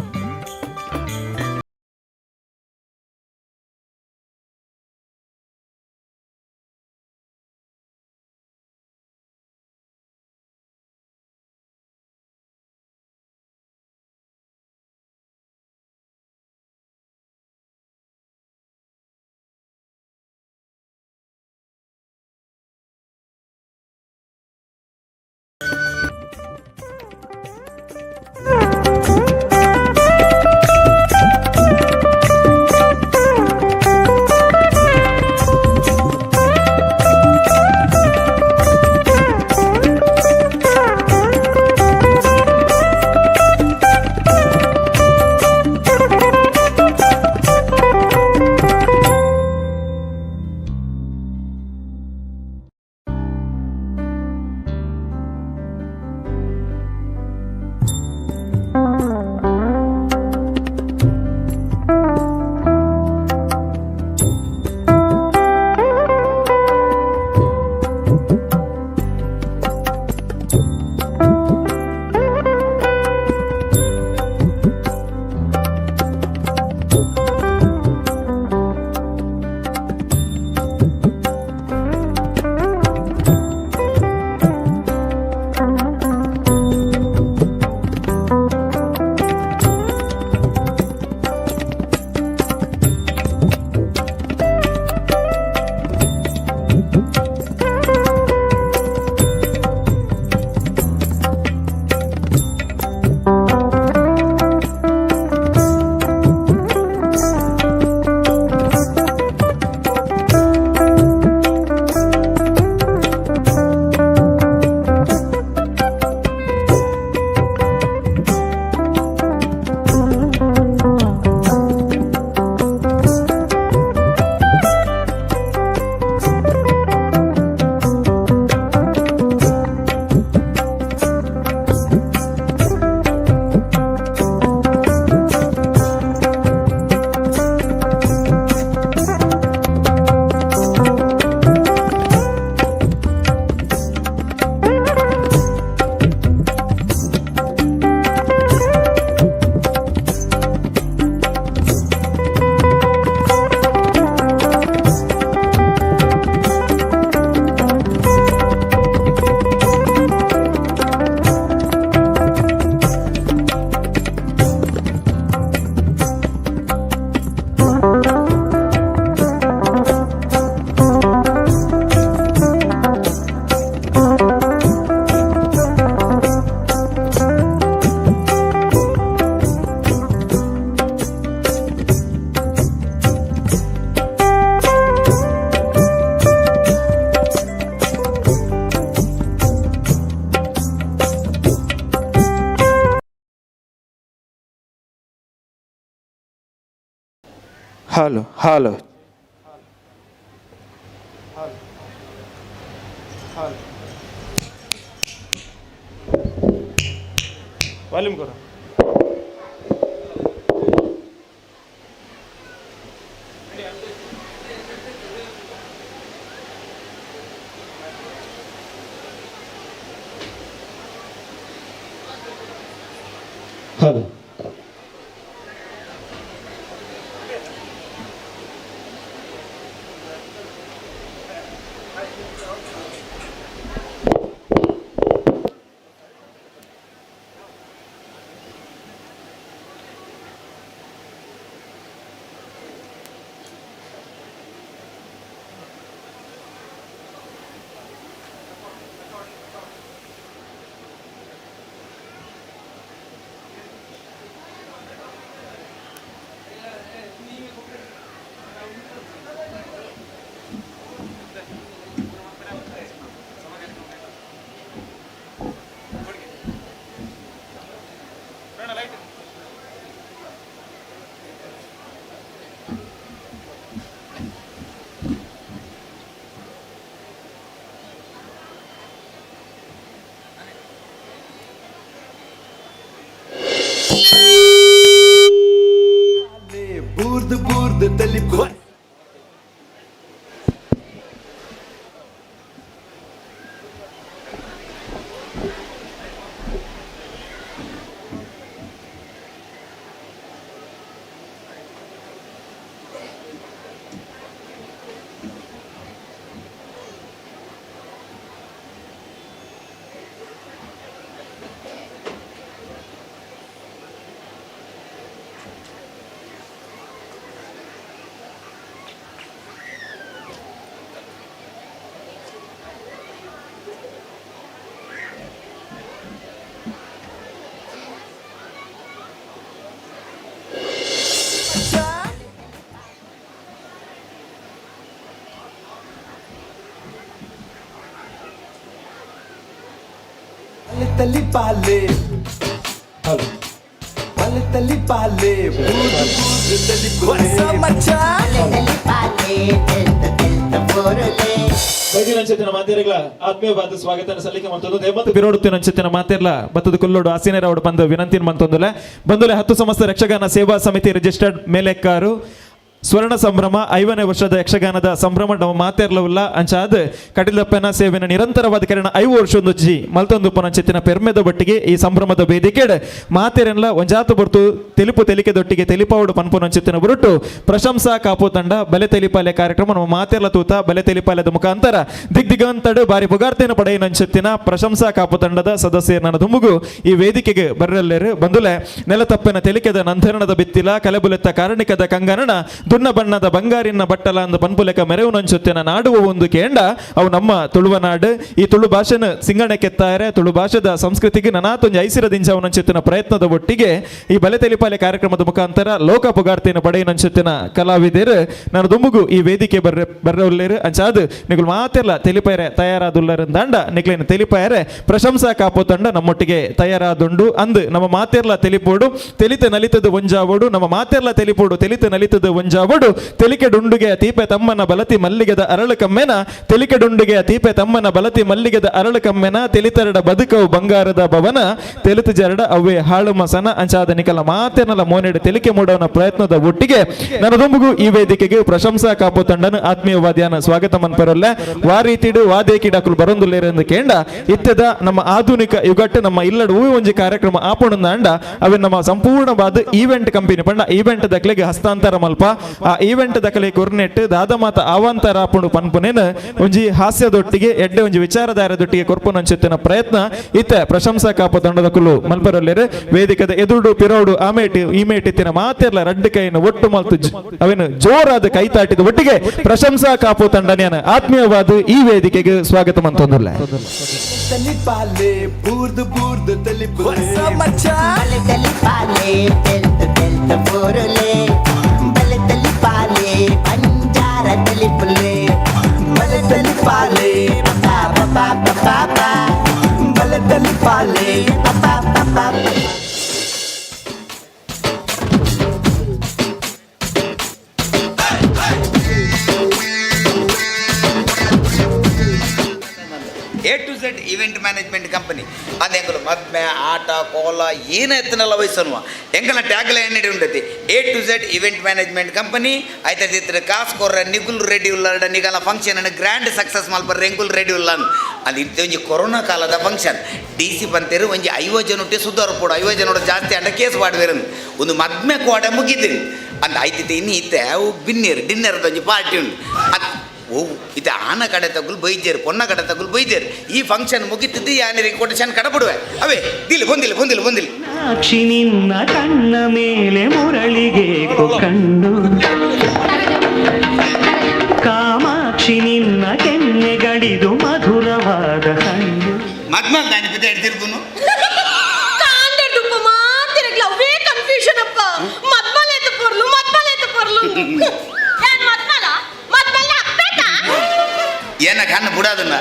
Hello hello volume करो। Hello ಬೂರ್ದು ಬೂರ್ದು ತಲಿಪು ತಲಿ ಪಾಲೆ ಬಲೆ ತಲಿ ಪಾಲೆ ಬೂದು ಬೂದು ತಲಿ ಬೈದಿನಂಚೆತ್ತಿನ ಮಾತೇರಿಗಳ ಆತ್ಮೀಯವಾದ ಸ್ವಾಗತ ಸಲ್ಲಿಕೆ ಮಂತೊಂದು ಬಿರೋಡುತ್ತಿನಂಚೆತ್ತಿನ ಮಾತೇರ್ಲ ಬತ್ತದ ಕೊಲ್ಲೋಡು ಆಸೀನರಾವಡು ಬಂದು ವಿನಂತಿನ ಮಂತೊಂದುಲೆ ಬಂದುಲೆ 10 ಸಮಸ್ತ ಯಕ್ಷಗಾನ ಸೇವಾ ಸಮಿತಿ ರಿಜಿಸ್ಟರ್ಡ್ ಮೇಲೆಕ್ಕಾರು ಸ್ವರ್ಣ ಸಂಭ್ರಮ 50ನೇ ವರ್ಷದ ಯಕ್ಷಗಾನದ ಸಂಭ್ರಮ ನಮ್ಮ ಮಾತೇರ್ಲವುಲ್ಲ ಅಂಚಾದ ಕಟಿಲಪ್ಪನ ಸೇವೆನ ನಿರಂತರವಾದ ಕರಣ 5 ವರ್ಷೊಂದು ಜಿ ಮಲ್ತೊಂದು ಪನಂಚೆತ್ತಿನ ಪೆರ್ಮೆದ ಬಟ್ಟಿಗೆ ಈ ಸಂಭ್ರಮದ ವೇದಿಕೆಡ್ ಮಾತೇರೆನ್ಲ ಒಂಜಾತು ಬರ್ತು ತೆಲುಪು ತೆಲಿಕೆದೊಟ್ಟಿಗೆ ತೆಲಿಪಾವಡು ಪನ್ಪುನಂಚೆತ್ತಿನ ಬರುಟು ಪ್ರಶಂಸಾ ಕಾಪು ತಂಡ ಬಲೆ ತೆಲಿಪಾಲೆ ಕಾರ್ಯಕ್ರಮ ನಮ್ಮ ಮಾತೇರ್ಲ ತೂತ ಬಲೆ ತೆಲಿಪಾಲೆದ ಮುಖಾಂತರ ದಿಗ್ದಿಗಂತಡು ಬಾರಿ ಪುಗಾರ್ತೆಯನ್ನು ಪಡೆಯನಂಚೆತ್ತಿನ ಪ್ರಶಂಸಾ ಕಾಪು ತಂಡದ ಸದಸ್ಯರ ದುಂಬುಗು ಈ ವೇದಿಕೆಗೆ ಬರಲ್ಲೇರು ಬಂದುಲೆ ನೆಲತಪ್ಪಿನ ತೆಲಿಕೆದ ನಂಧರಣದ ಬಿತ್ತಿಲ ಕಲೆಬುಲೆತ್ತ ಕಾರಣಿಕದ ಕಂಗನಣ ದುನ್ನ ಬಣ್ಣದ ಬಂಗಾರಿನ ಬಟ್ಟಲ ಅಂದ ಪನ್ಪುಲೆಕ ಮೆರವುನಂಚುತ್ತಿನ ನಾಡುವ ಒಂದು ಕೇಂಡ ಅವು ನಮ್ಮ ತುಳುವ ನಾಡು. ಈ ತುಳು ಭಾಷೆನ ಸಿಂಗಣೆ ಕೆತ್ತಾರೆ ತುಳು ಭಾಷೆದ ಸಂಸ್ಕೃತಿಗೆ ನನಾತೊಂಜಿ ಐಸಿರ ದಿಂಜವನಂಚುತ್ತಿನ ಪ್ರಯತ್ನದ ಒಟ್ಟಿಗೆ ಈ ಬಲೆ ತೆಲಿಪಾಲೆ ಕಾರ್ಯಕ್ರಮದ ಮುಖಾಂತರ ಲೋಕ ಪುಗಾರ್ತಿನ ಪಡೆಯನಂಚುತ್ತಿನ ಕಲಾವಿದರು ನಾನು ದುಂಬುಗು ಈ ವೇದಿಕೆ ಬರ್ರವುಲ್ಲೇರು ಅಂಚಾದು ನಿಗುಲ್ ಮಾತೆಲ್ಲ ತೆಲಿಪೈರೆ ತಯಾರಾದುಲ್ಲರ ದಂಡ ನಿಕ್ಲೇನು ತೆಲಿಪೈರೆ ಪ್ರಶಂಸಾ ಕಾಪು ತಂಡ ನಮ್ಮೊಟ್ಟಿಗೆ ತಯಾರಾದುಂಡು ಅಂದು ನಮ್ಮ ಮಾತೆರ್ಲ ತೆಲಿಪೋಡು ತೆಲಿತ ನಲಿತದ ಒಂಜಾವೋಡು ನಮ್ಮ ಮಾತೆರ್ಲ ತೆಲಿಪೋಡು ತೆಲಿತ ನಲಿತದ ಒಂಜಾವೋಡು ತೆಲಿಕೆ ಡುಂಡುಗೆ ತೀಪೆ ತಮ್ಮನ ಬಲತಿ ಮಲ್ಲಿಗೆದ ಅರಳು ಕಮ್ಮೆನ ತೆಲಿಕೆ ಡುಂಡುಗೆ ತೀಪೆ ತಮ್ಮನ ಬಲತಿ ಮಲ್ಲಿಗೆದ ಅರಳು ಕಮ್ಮೆನ ತೆಲಿತರಡ ಬದುಕವು ಬಂಗಾರದ ಭವನ ತೆಲಿತು ಜರಡ ಅವೇ ಹಾಳು ಮಸನ ಅಂಚಾದ ನಿಕಲ ಮಾತೆನಲ ಮೋನೆಡು ತೆಲಿಕೆ ಮೂಡವನ ಪ್ರಯತ್ನದ ಒಟ್ಟಿಗೆ ನನದೊಂಬುಗು ಈ ವೇದಿಕೆಗೆ ಪ್ರಶಂಸಾ ಕಾಪು ತಂಡನ ಆತ್ಮೀಯವಾದ್ಯಾನ ಸ್ವಾಗತ ಮನ್ಪರಲ್ಲ ವಾ ರೀತಿಡು ವಾದೇಕಿಡ ಅಕುಲು ಬರೊಂದುಲ್ಲೇರೆಂದು ಕೇಂಡ ಇತ್ಯದ ನಮ್ಮ ಆಧುನಿಕ ಯುಗಟ್ಟು ನಮ್ಮ ಇಲ್ಲಡು ಹೂವು ಒಂಜಿ ಕಾರ್ಯಕ್ರಮ ಆಪಣಂದ ಅಂಡ ಅವೆ ನಮ್ಮ ಸಂಪೂರ್ಣವಾದ ಈವೆಂಟ್ ಕಂಪನಿ ಪಂಡ ಈವೆಂಟ್ ದಕ್ಲೆಗೆ ಹಸ್ತಾಂತರ ಮಲ್ಪ ಆ ಈವೆಂಟ್ ದಕಲೆ ಕೊರ್ನೆಟ್ ದಾದಮಾತ ಆವಾಂತರ ಆಪುಂಡು ಪನ್ಪುನೇನು ಒಂಜಿ ಹಾಸ್ಯದೊಟ್ಟಿಗೆ ಎಡ್ಡೆ ಒಂಜಿ ವಿಚಾರಧಾರದೊಟ್ಟಿಗೆ ಕೊರ್ಪುನಂಚುತ್ತಿನ ಪ್ರಯತ್ನ ಇತ್ತ ಪ್ರಶಂಸಾ ಕಾಪು ತಂಡದ ಕುಲು ಮಲ್ಪರಲ್ಲೇರು ವೇದಿಕದ ಎದುರುಡು ಪಿರೋಡು ಆಮೇಟಿ ಈಮೇಟಿ ಇತ್ತಿನ ಮಾತೆರ್ಲ ರಡ್ಡು ಕೈಯನ್ನು ಒಟ್ಟು ಮಲ್ತು ಅವೇನು ಜೋರಾದ ಕೈ ತಾಟಿದ ಒಟ್ಟಿಗೆ ಪ್ರಶಂಸಾ ಕಾಪು ತಂಡನೇನ ಆತ್ಮೀಯವಾದ ಈ ವೇದಿಕೆಗೆ ಸ್ವಾಗತ ಮಂತೊಂದುಲ್ಲ. A to Z event management company ಅದು ಎಂಕಲು ಮದ್ಮೆ ಆಟ ಕೋಲ ಏನ ಎತ್ತನಲ್ಲ ವಯಸ್ಸನ್ನುವ ಎಂಕಲ ಟ್ಯಾಗ್ ಲೈನ್ ಉಂಡತಿ A to Z event management company ಆಯ್ತದ ಕಾಸು ಕೊರ್ರ ನಿಗುಲ್ ರೆಡಿ ಉಲ್ಲಾಡ ನಿಗಲ ಫಂಕ್ಷನ್ ಗ್ರ್ಯಾಂಡ್ ಸಕ್ಸಸ್ ಮಲ್ಪರ್ರೆ ಎಂಕುಲ್ ರೆಡಿ ಉಲ್ಲ ಅದು ಇತ್ತೆ ಒಂಜಿ ಕೊರೋನಾ ಕಾಲದ ಫಂಕ್ಷನ್ ಡಿ ಸಿ ಬಂತೇರು ಒಂಜಿ 50 ಜನೊಟ್ಟೆ ಸುಧಾರ ಪೋಡು 50 ಜನೋಡು ಜಾಸ್ತಿ ಅಂಡ ಕೇಸ್ ಮಾಡುವೇರು ಒಂದು ಮದ್ಮೆ ಕೋಡೆ ಮುಗಿದ್ದೀನಿ ಅಂತ ಆಯ್ತಿತ್ತೆ ಇನ್ನು ಇತ್ತೆ ಅವು ಬಿನ್ನೇರು ಡಿನ್ನರ್ದ ಒಂಜಿ ಪಾರ್ಟಿ ಉಂಟು ಅದು ಓ ಇದು ಆನ ಕಡೆ ತಗುಲು ಬೈದೇರು ಪೊನ್ನ ಕಡೆ ತಗುಲು ಬೈದೇರು ಈ ಫಂಕ್ಷನ್ ಮುಗಿತಿದ್ದು ಯಾನಿರಿಗೆ ಕೊಟೇಶನ್ ಕಡ ಬಿಡುವೆ ಅವೇ ದಿಲ್ ಬಂದಿಲ್ಲ ಬಂದಿಲ್ಲ ಬಂದಿಲ್ಲ. ಸಾಕ್ಷಿ ನಿನ್ನ ಕಣ್ಣ ಮೇಲೆ ಮುರಳಿಗೆ ಕಣ್ಣು ಕಾಮಾಕ್ಷಿ ನಿನ್ನ ಕೆನ್ನೆಗಳಿದು ಮಧುರವಾದ ಹಣ್ಣು ಮದ್ಮಲ್ ನಾನು ಬಿದ್ದ ಹಿಡ್ತಿರ್ಗುನು ಕಾಂದೆಡುಪ್ಪ ಮಾತಿರಗ್ಲ ಅವೇ ಕನ್ಫ್ಯೂಷನ್ ಅಪ್ಪ ಮದ್ಮಲೇತ ಪೊರ್ಲು ಮದ್ಮಲೇತ ಪೊರ್ಲು ಏನ್ ಮದ್ಮಲ ಮದ್ಮಲ ಅಪ್ಪೇತಾ ಏನ ಕಣ್ಣು ಬಿಡೋದನ್ನ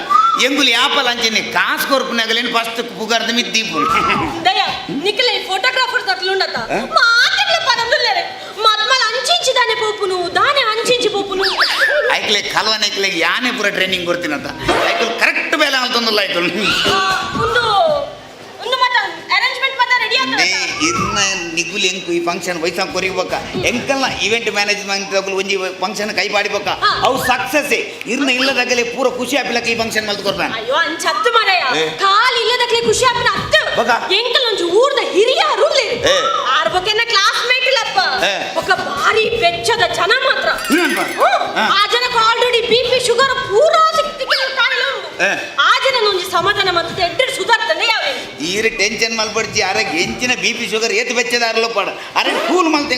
ಎಂಗುಲಿ ಯಾಪಲ್ ಅಂಚನೆ ಕಾಸು ಕೊರ್ಪುನಾಗಲೇನು ಫಸ್ಟ್ ಪುಗಾರ್ದ ಮಿದ್ದೀಪು ದಯ ನಿಖಿಲ ಈ ಫೋಟೋಗ್ರಾಫರ್ ತಟ್ಲುಂಡತ ಮಾತಿರ್ಲ ಪರಂದುಲ್ಲೇರೆ ಮದ್ಮಲ ಅಂಚಿಂಚಿ ದಾನೆ ಪೋಪುನು ದಾನೆ ಅಂಚಿಂಚಿ ಪೋಪುನು ಐಕ್ಲೆ ಕಲ್ವನ ಐಕ್ಲೆ ಯಾನೆ ಪೂರ ಟ್ರೈನಿಂಗ್ ಕೊಡ್ತೀನಂತ ಐಕಲ್ ಕರೆಕ್ಟ್ ಬೇಲೆ ಅಂತಂದಿಲ್ಲ ಐಕಲ್ ಒಂದು ಒಂದು ಮತ ಅರೇಂಜ್ಮೆಂಟ್ ಮತ ರೆಡಿ ಆಗ್ತದೆ. ಇರ್ನ ನಿಗುಲು ಎಂಕು ಈ ಫಂಕ್ಷನ್ ವಯಸ್ಸಾಗ ಕೊರಿಬೇಕ ಎಂಕಲ್ನ ಇವೆಂಟ್ ಮ್ಯಾನೇಜ್ಮೆಂಟ್ ಒಂಜಿ ಫಂಕ್ಷನ್ ಕೈ ಪಾಡಿಬೇಕ ಅವು ಸಕ್ಸಸ್ ಇರ್ನ ಇಲ್ಲದಾಗಲೇ ಪೂರ ಖುಷಿ ಆಪಿಲಕ್ಕ ಈ ಫಂಕ್ಷನ್ ಮಲ್ತ್ ಕೊರ್ಪೇನ ಅಯ್ಯೋ ಅಂಚತ್ತು ಮಾರಾಯ ಕಾಲ್ ಇಲ್ಲದಕ್ಲೆ ಖುಷಿ ಆಪಿನ ಅತ್ತು ಎಂಕಲ್ ಒಂಜಿ ಊರ್ದ ಹಿರಿಯರು ಆರ್ ಬೊಕೆನ ಕ್ಲಾಸ್ಮೇಟ್ ಇಲ್ಲಪ್ಪ ಒಕ್ಕ ಭಾರಿ ಬೆಚ್ಚದ ಜನ ಮಾತ್ರ. ಆ ಜನಕ್ಕೆ ಆಲ್ರೆಡಿ ಬಿಪಿ ಶುಗರ್ ಪೂರಾ ಸಿಕ್ತಿಗೆ ಕಾಯಿಲೆ ಉಂಡು. ಆ ಜನ ಒಂಜಿ ಸಮಾಧಾನ ಮತ್ತು ಎಡ್ಡೆ ಸುಧಾರ್ತನೆ ಯಾವ ಈರು ಟೆನ್ಷನ್ ಮಲ್ಪಡ್ಚಿ ಅರೆ ಎಂಚಿನ ಬಿ ಪಿ ಶುಗರ್ ಏತ್ ಬೆಚ್ಚದಾರಲೋ ಪಾಡ ಅರೆ ಕೂಲ್ ಮಲ್ತೆ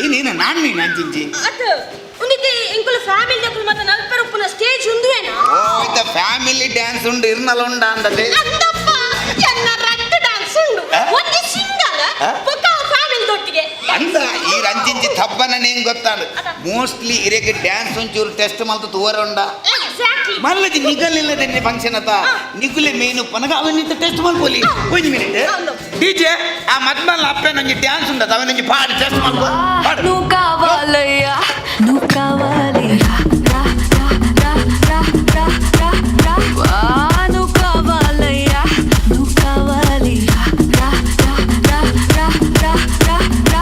ಏನೇನು ನಾನು ನೀನು ಅಂಚಿಂಚಿ ಅತ್ ಉಂದಿತ್ತೆ ಎಂಕುಲು ಫ್ಯಾಮಿಲಿ ದಕುಲು ಮತ್ತೆ ನಲ್ಪೆರ್ ಉಪ್ಪುನ ಸ್ಟೇಜ್ ಉಂದುವೇನಾ? ಓ ಇತ್ತ ಫ್ಯಾಮಿಲಿ ಡ್ಯಾನ್ಸ್ ಉಂಡು ಇರ್ನಲ ಉಂಡ ಅಂದತೆ ಅಂದಪ್ಪ ಎನ್ನ ರಡ್ಡು ಡ್ಯಾನ್ಸ್ ಉಂಡು ಒಂಜಿ ಸಿಂಗಲ್ ಬೊಕ್ಕ ಫ್ಯಾಮಿಲಿ ದೊಟ್ಟಿಗೆ ಅಂದ ಈ ರಂಚಿಂಚಿ ತಬ್ಬನ ನೇಂಗ್ ಗೊತ್ತಾಂಡು ಮೋಸ್ಟ್ಲಿ ಇರೆಗೆ ಡ್ಯಾನ್ಸ್ ಒಂಚೂರು ಟೆಸ್ಟ್ ಮಲ್ತು ತೂವರ ಉಂಡ ಎಕ್ಸಾಕ್ಟ್ಲಿ ಮಲ್ಲದಿ ನಿಗಲಿಲ್ಲದೆ ಫಂಕ್ಷನ್ ಅತ್ತ ನಿಗುಲೆ ಮೇನು ಪನಗ ಅವನಿಂತ ಟೆಸ್ಟ್ ಮಲ್ಪೊಲಿ ಒಂಜಿ ಮಿನಿಟ್ ಡಿಜೆ ಆ ಮದ್ಮಲ್ಲ ಅಪ್ಪನೊಂಜಿ ಡ್ಯಾನ್ಸ್ ಉಂಡ ಅವನೊಂಜಿ ಪಾಡು ಟೆಸ್ಟ್ ಮಲ್ಪ నువ్వు కావాలయ్యా నువ్వు కావాలి రా రా రా రా రా రా రా రా నువ్వు కావాలయ్యా నువ్వు కావాలి రా రా రా రా రా రా రా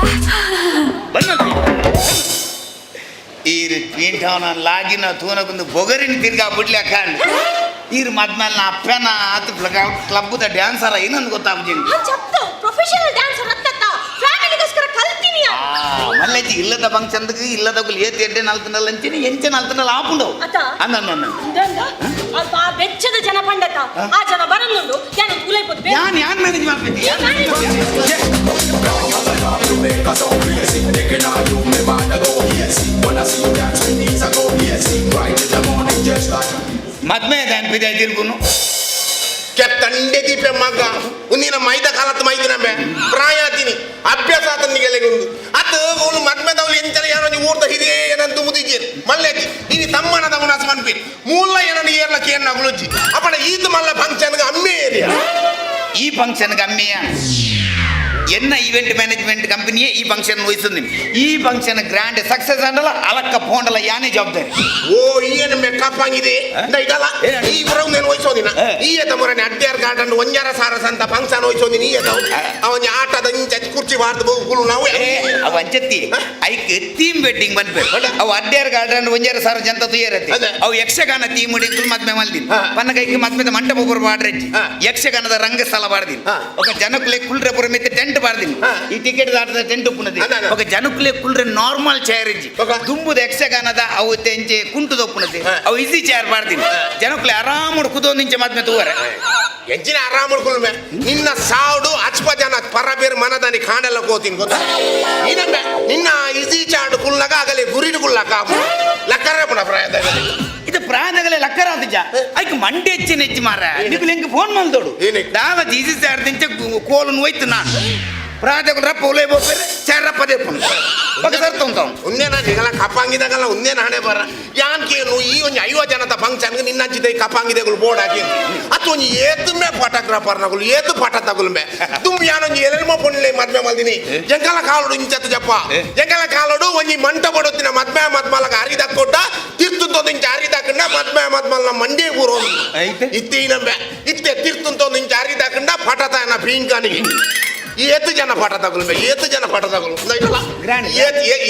రా ಈರು ಪೀಂಟವನ ಲಾಗಿನ ತೂನಕೊಂದು ಬೊಗರಿನ ತಿರ್ಗಾ ಬಿಡ್ಲಿ ಅಕ್ಕ ಈರು ಮದ್ಮೇಲೆ ನಾ ಅಪ್ಪನ ಆತ ಕ್ಲಬ್ದ ಡ್ಯಾನ್ಸರ ಏನಂದು ಗೊತ್ತಾಗ್ತೀನಿ చెప్తా ಪ್ರೊಫೆಷನಲ್ ಡ್ಯಾನ್ಸರ್ ಅತ್ತತ್ತ ಫ್ಯಾಮಿಲಿಗೋಸ್ಕರ ಕಲ್ತೀನಿ ಮಲ್ಲಜ್ಜಿ ಇಲ್ಲದ ಫಂಕ್ಷನ್ಗೆ ಇಲ್ಲದ ಏತ್ ಎಡ್ಡೆ ನಲ್ತನಲ್ಲ ಅಂಚಿನ ಎಂಚ ನಲ್ತನಲ್ಲ ಆಪುಂಡವು ಅತ್ತ ಅಂದ ಅಂದ ಅಂದ ಅಲ್ಪ ಆ ಬೆಚ್ಚದ ಜನ ಪಂಡತ ಆ ಜನ ಬರಂದುಂಡು ಯಾನು ಕುಲೈಪೊದು ಯಾನ್ ಯಾನ್ ಮ್ಯಾನೇಜ್ ಮಾಡ್ಬೇಕು ಮದ್ಮೆ ಪಿದೆ ತಿರ್ಗುನು ಕೆತ್ತಂಡೆ ದೀಪ ಮಗ ಉನ್ನಿನ ಮೈದ ಕಾಲತ್ ಮೈದಿನ ಮೇ ಪ್ರಾಯ ಆತೀನಿ ಅಭ್ಯಾಸ ಆತನಿಗೆ ಉಂದು ಅತ್ ಅವನು ಮದ್ಮೆದವಳು ಎಂಚಲ ಏನೋ ಊರ್ದ ಹಿರಿಯ ಏನಂತ ಮುದಿಜೇರು ಮಲ್ಲೆಜ್ಜಿ ಇನಿ ತಮ್ಮನ ತಮ್ಮನ ಮನ್ಪಿ ಮೂಲ ಏನನ್ನು ಏರ್ಲ ಕೇನ್ ನಗುಲುಜ್ಜಿ ಅಪ್ಪಣ ಈತ ಮಲ್ಲ ಫಂಕ್ಷನ್ಗೆ ಅಮ್ಮೆ ಏರಿಯಾ ಈ ಫಂಕ್ಷನ್ಗೆ ಅಮ್ಮೆಯ ಎನ್ನ ಈವೆಂಟ್ ಮ್ಯಾನೇಜ್ಮೆಂಟ್ ಕಂಪನಿಯೇ ಈ ಫಂಕ್ಷನ್ ವಹಿಸುಂದಿ ಈ ಫಂಕ್ಷನ್ ಗ್ರ್ಯಾಂಡ್ ಸಕ್ಸಸ್ ಅಂಡಲ್ಲ ಅಲಕ್ಕ ಪೋಂಡಲ್ಲ ಯಾನೇ ಜವಾಬ್ದಾರಿ ಓ ಈ ನಮ್ಮ ಕಪ್ಪಾಗಿದೆ ಇದಲ್ಲ ಈ ಬರವು నేను ವಹಿಸೋದಿನ ಈ ತಮ್ಮರನೆ ಅಡ್ಡಿಯಾರ್ ಗಾರ್ಡನ್ ಒಂಜಾರ ಸಾರಸ ಅಂತ ಫಂಕ್ಷನ್ ವಹಿಸೋದಿನ ಈ ಅವನ ಆಟದ ಇಂಚ ಕುರ್ಚಿ ಬಾರ್ದು ಬೋಗುಲು ನಾವು ಅವ ಅಂಚತ್ತಿ ಐಕ್ ಥೀಮ್ ವೆಡ್ಡಿಂಗ್ ಬಂದ್ಬೇಕು ಅವು ಅಡ್ಡಿಯಾರ್ ಗಾರ್ಡನ್ ಒಂಜಾರ ಸಾರ ಜಂತ ತುಯರತ್ತೆ ಅವು ಯಕ್ಷಗಾನ ಥೀಮ್ ಹಿಡಿದು ಮದ್ಮೆ ಮಲ್ದಿನ್ ಪನ್ನಕೈಕ್ ಮದ್ಮೆದ ಮಂಟಪ ಪುರ ಬಾಡ್ರೆಜ್ಜಿ ಯಕ್ಷಗಾನದ ರಂಗಸ್ಥಳ ಬಾಡ್ದಿನ್ ఒక ಜನಕುಲೆ ಕುಲ್ರೆ ಪುರ ಮಿತ್ತ ಟೆಂಟ್ ಬಾರ್ದಿನ್ ಈ ಟಿಕೆಟ್ ದಾಟದ ಟೆಂಟ್ ಉಪ್ಪುನದಿ ఒక ಜನಕುಲೆ ಕುಲ್ರೆ ನಾರ್ಮಲ್ ಚೇರ್ ಇಜ್ಜಿ ದುಂಬುದ ಯಕ್ಷಗಾನದ ಅವು ತೆಂಚೆ ಕುಂಟುದ ಉಪ್ಪುನದಿ ಅವು ಈಸಿ ಚೇರ್ ಬಾರ್ದಿನ್ ಜನಕುಲೆ ಆರಾಮುಡು ಕುದೊಂದಿಂಚೆ ಮದ್ಮೆ ತೂವರೆ ಎಂಚಿನ ಆರಾಮ ಕುಲ್ಮೆ ನಿನ್ನ ಸಾವುಡು ಅಚ್ಪ ಜನ ಪರಬೇರು ಮನದಾನಿ ಕಾಣೆಲ್ಲ ಕೋತೀನಿ ಗೊತ್ತಾ ನೀನಮ್ಮೆ ನಿನ್ನ ಇಸಿ ಚಾಡು ಕುಲ್ಲಾಗ ಆಗಲಿ ಗುರಿಡು ಕುಲ್ಲಾಕ ಲಕ್ಕರೆ ಪುಣ ಪ್ರಾಯದಲ್ಲಿ ಇದು ಪ್ರಾಯದಗಲೆ ಲಕ್ಕರ ಆತಿಜ ಐಕ್ ಮಂಡೆ ಹೆಚ್ಚಿ ನೆಚ್ಚಿ ಮಾರ ನಿಗುಲು ಹೆಂಗೆ ಫೋನ್ ಮಲ್ದೋಡು ದಾದ ಈಸಿ ಚೇರ್ ದಿಂಚೆ ಕೋಲನ್ನು ಹೋಯ್ತು ನಾನು ಪ್ರಾಯದಗಲು ರಪ್ಪ ಉಲೇ ಬೋಪೇರೆ ಚೇರ್ ರಪ್ಪ ದೇಪುನು ఒక ಸರ್ತ ಉಂಟು ಉಂದೇನ ನಿಗಲ ಕಪಾಂಗಿದಾಗಲ್ಲ ಉಂದೇನ ಹಣೆ ಬರ ಯಾನ್ ಕೇನು ಈ ಒಂಜಿ 50 ಜನದ ಫಂಕ್ಷನ್ಗೆ ನಿನ್ನ ಅಂಚಿದ ಕಪಾಂಗಿದೆಗಳು ಬೋರ್ಡ್ ಹಾಕಿ ಅತ್ತು ಒಂಜಿ ಏತುಮೆ ಫೋಟೋಗ್ರಾಫರ್ ನಗುಲು ಏತು ಪಾಠ ತಗುಲ್ಮೆ ತುಮ್ ಯಾನೊಂಜಿ ಎಲೆಲ್ಮ ಪೊನ್ಲೆ ಮದ್ಮೆ ಮಲ್ದಿನಿ ಎಂಕಲ ಕಾಲೋಡು ಇಂಚತ್ತು ಜಪ್ಪ ಎಂಕಲ ಕಾಲೋಡು ಒಂಜಿ ಮಂಟ ಬಡೋತಿನ ಮದ್ಮೆ ಮದ್ಮಲಗ ಅರಿದ ಕೊಟ್ಟ ತಿರ್ತುಂತೊಂದು ಇಂಚ ಅರಿದಾಕಂಡ ಮದ್ಮೆ ಮದ್ಮಲ್ನ ಮಂಡೇ ಊರು ಇತ್ತೆ ಈನಂಬೆ ಇತ್ತೆ ತಿರ್ತುಂತೊಂದು ಇಂಚ ಅರಿದಾಕಂಡ ಪಟತಾಯನ ಪೀಂಕಾನಿಗೆ ಏತು ಜನ ಪಾಠ ತಗೊಳ್ಬೇಕು ಏತು ಜನ ಪಾಠ ತಗೊಳ್ಳು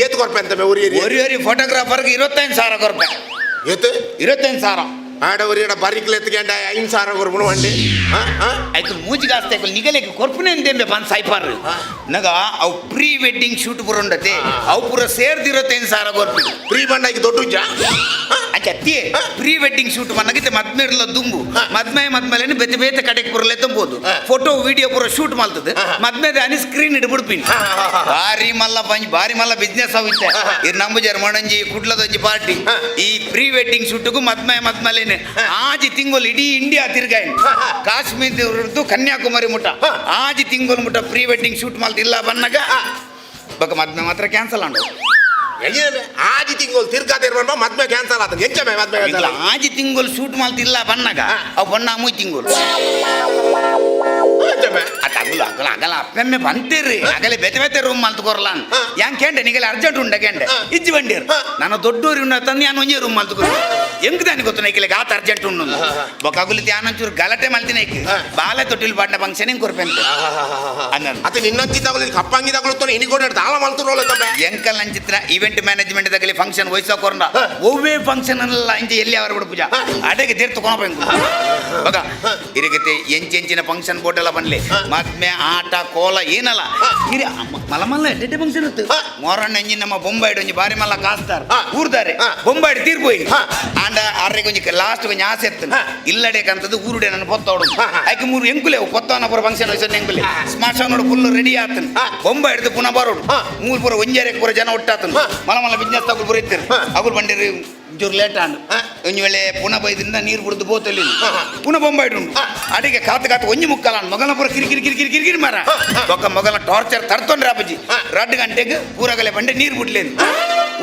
ಏತು ಕೊರ್ಪೆ ಅಂತ ಉರಿ ಒರಿ ಒರಿ ಫೋಟೋಗ್ರಾಫರ್ಗೆ 25,000 ಕೊರ್ಪೆ ಏತು 25,000 ಆಡ ಉರಿಯಡ ಬರಿಕ್ಲೆ ಎತ್ಕೊಂಡ 5,000 ಕೊರ್ಪುನು ವಂಡಿ ಆಯ್ತು ಮೂಜಿಗಾಸ್ತೆ ನಿಗಲೆಗೆ ಕೊರ್ಪುನೆ ಅಂತೆಂಬೆ ಬಂದು ಸಾಯ್ಪಾರ್ ನಗ ಅವು ಪ್ರೀ ವೆಡ್ಡಿಂಗ್ ಶೂಟ್ ಪೂರ ಉಂಡತೆ ಅವು ಪೂರ ಸೇರ್ದು 25,000 ಕೊರ್ಪು ಪ್ರೀ ಬಂಡಾಗಿ ದೊಡ್ಡ ಅತ್ತಿ ಪ್ರೀ ವೆಡ್ಡಿಂಗ್ ಶೂಟ್ ಮನ್ನಗಿತ್ತೆ ಮದ್ಮೆರ್ಲ ದುಂಬು ಮದ್ಮೆ ಮದ್ಮೇಲೆ ಬೇತೆ ಬೇತೆ ಕಡೆಗೆ ಪೂರಲೆ ತುಂಬೋದು ಫೋಟೋ ವಿಡಿಯೋ ಪೂರ ಶೂಟ್ ಮಾಡ್ತದೆ ಮದ್ಮೆದ ಅನಿ ಸ್ಕ್ರೀನ್ ಇಡ್ಬಿಡ್ಪಿನಿ ಭಾರಿ ಮಲ್ಲ ಪಂಜ್ ಭಾರಿ ಮಲ್ಲ ಬಿಸ್ನೆಸ್ ಅವಿತ್ತೆ ಇರ್ ನಂಬುಜಾರ್ ಮೊಣಂಜಿ ಕುಡ್ಲದೊಂಜಿ ಪಾರ್ಟಿ ಈ ಪ್ರೀ ವೆಡ್ಡಿಂಗ್ ಶೂಟ್ಗೂ ಮದ್ಮೆ ಮದ್ಮೇಲೇನೆ ಆಜಿ ತಿಂಗಳು ಇಡೀ ಇಂಡಿಯಾ ತಿರ್ಗಾಯಿನ್ ಕಾಶ್ಮೀರ ಕನ್ಯಾಕುಮಾರಿ ಮುಟ್ಟ ಆಜಿ ತಿಂಗಳು ಮುಟ್ಟ ಪ್ರೀ ವೆಡ್ಡಿಂಗ್ ಶೂಟ್ ಮಾಡ್ತಿಲ್ಲ ಬನ್ನಾಗ ಬಕ ಮದ್ಮೆ ಮಾತ್ರ ಕ್ಯಾನ್ಸಲ್ ಆಂಡು ಆಜಿ ತಿಂಗಳು ತಿರ್ಗಾತಿರ್ಬ ಮದ್ಮೆ ಕ್ಯಾನ್ಸಲ್ ಆತ ಎಂಚಮೆ ಮದ್ಮೆ ಕ್ಯಾನ್ಸಲ್ ಆಜಿ ತಿಂಗಳು ಶೂಟ್ ಮಾಡ್ತಿಲ್ಲ ಬನ್ನಾಗ ಅವು ಬಣ್ಣ ಮೂಯ್ ತಿಂಗಳು ಅಗಲ ಅಗಲ ಅಗಲ ಅಪ್ಪೆಮ್ಮೆ ಬಂತೀರಿ ಅಗಲೆ ಬೇತೆ ಬೇತೆ ರೂಮ್ ಮಲ್ತುಕೊರ್ಲ ಯಾನ್ ಕೇಂಡೆ ನಿಗಲೆ ಅರ್ಜೆಂಟ್ ಉಂಡ ಕೇಂಡೆ ಇಜ್ಜಿ ಬಂಡೀರ್ ನಾನು ದೊಡ್ಡೂರಿ ಉಂಡ ತಂದು ಯಾನ್ ಒಂಜಿ ರೂಮ್ ಮಲ್ತುಕೊರ್ ಎಂಕ್ ದಾನಿ ಗೊತ್ತು ನೈಕಿಲೆ ಆತ ಅರ್ಜೆಂಟ್ ಉಂಡು ಬೊಕ ಅಗುಲು ಧ್ಯಾನಂಚೂರು ಗಲಾಟೆ ಮಲ್ತಿನ ಐಕ್ ಬಾಲೆ ತೊಟ್ಟಿಲ್ ಪಾಡ್ನ ಫಂಕ್ಷನ್ ಹೆಂಗ್ ಕೊರ್ಪೆಂತ ಅತ್ತ ನಿನ್ನಂಚಿ ತಗೊಳ್ಳಿ ಕಪ್ಪಂಗಿ ತಗೊಳ್ತಾನೆ ಇನಿ ಕೊಡ ದಾಳ ಮಲ್ತುರೋಲ್ಲ ತಮ್ಮ. ಎಂಕಲ್ ನಂಚಿತ್ರ ಇವೆಂಟ್ ಮ್ಯಾನೇಜ್ಮೆಂಟ್ ತಗಲಿ ಫಂಕ್ಷನ್ ವಹಿಸೋಕೊರ್ನ ಒವ್ವೇ ಫಂಕ್ಷನ್ ಅಲ್ಲ ಇಂಚ ಎಲ್ಲಿ ಅವರ ಬಿಡು ಪೂಜಾ ಅಡೆಗೆ ತೀರ್ಥ ಕೊನಪೆಂಕು ಬಗ ಇರಿಗತೆ ಎಂಚೆಂಚಿನ ಫಂಕ್ಷನ್ ಬೋರ್ಡ್ ಎಲ್ಲ ಬನ್ಲಿ ಮದ್ಮೆ ಆಟ ಕೋಲ ಏನಲ್ಲ ಇರಿ ಮಲ ಮಲ್ಲ ಎಡ್ಡೆ ಫಂಕ್ಷನ್ ಇತ್ತು ಮೊರಣ್ಣ ಎಂಜಿನ್ ನಮ್ಮ ಬೊಂಬಾಯಿಡ್ ಒಂಜಿ ಬಾರಿ ಮಲ್ಲ ಕಾಸ್ತಾರ ಊರ್ದಾರೆ ಬೊಂಬಾಯಿಡ್ ತೀರ್ಪೋಯಿ ಆಂಡ ಅರ್ರೆ ಕೊಂಚ ಲಾಸ್ಟ್ ಕೊಂಚ ಆಸೆ ಎತ್ತು ಇಲ್ಲಡೆ ಕಂತದ್ದು ಊರುಡೆ ನನ್ನ ಪೊತ್ತೋಡು ಐಕೆ ಮೂರು ಎಂಕುಲೆ ಪೊತ್ತವನ ಪೂರ ಫಂಕ್ಷನ್ ವಹಿಸೋಣ ಎಂಕುಲೆ ಸ್ಮಾಶಾನೋಡು ಫುಲ್ ರೆಡಿ ಆತನು ಬೊಂಬಾಯಿಡ್ದು ಪುನಃ ಬರೋಡು ಮೂರು ಪೂರ ಒಂಜಾರೆ ಪೂರ ಜನ ಒಟ್ಟಾತನು ಮಲ ಮಲ್ಲ ಬಿಸ್ನೆಸ್ ತಗೊಳ್ ಪೂರ ಇತ್ತಿರು ಅಗುಲ್ ಬಂಡಿರಿ ಒಂಚೂರು ಲೇಟ್ ಆಂಡ್ ಒಂಜಿ ವೇಳೆ ಪುನಃ ಬೈದ್ರಿಂದ ನೀರು ಕುಡಿದು ಬೋತಲ್ಲಿ ಪುನಃ ಬೊಂಬಾಯಿಡ್ ಉಂಟು ಅಡಿಗೆ ಕಾತು ಕಾತು ಒಂಜಿ ಮುಕ್ಕಲ ಮೊಗಲ ಪೂರ ಕಿರಿ ಕಿರಿ ಕಿರಿ ಕಿರಿ ಕಿರಿ ಕಿರಿ ಮಾರ ಒಕ್ಕ ಮೊಗಲ ಟಾರ್ಚರ್ ತರ್ತೊಂಡ್ರೆ ಅಪ್ಪಾಜಿ 2 ಗಂಟೆಗೆ ಊರಗಲೆ ಬಂಡೆ ನೀರು ಬಿಡ್ಲೇನು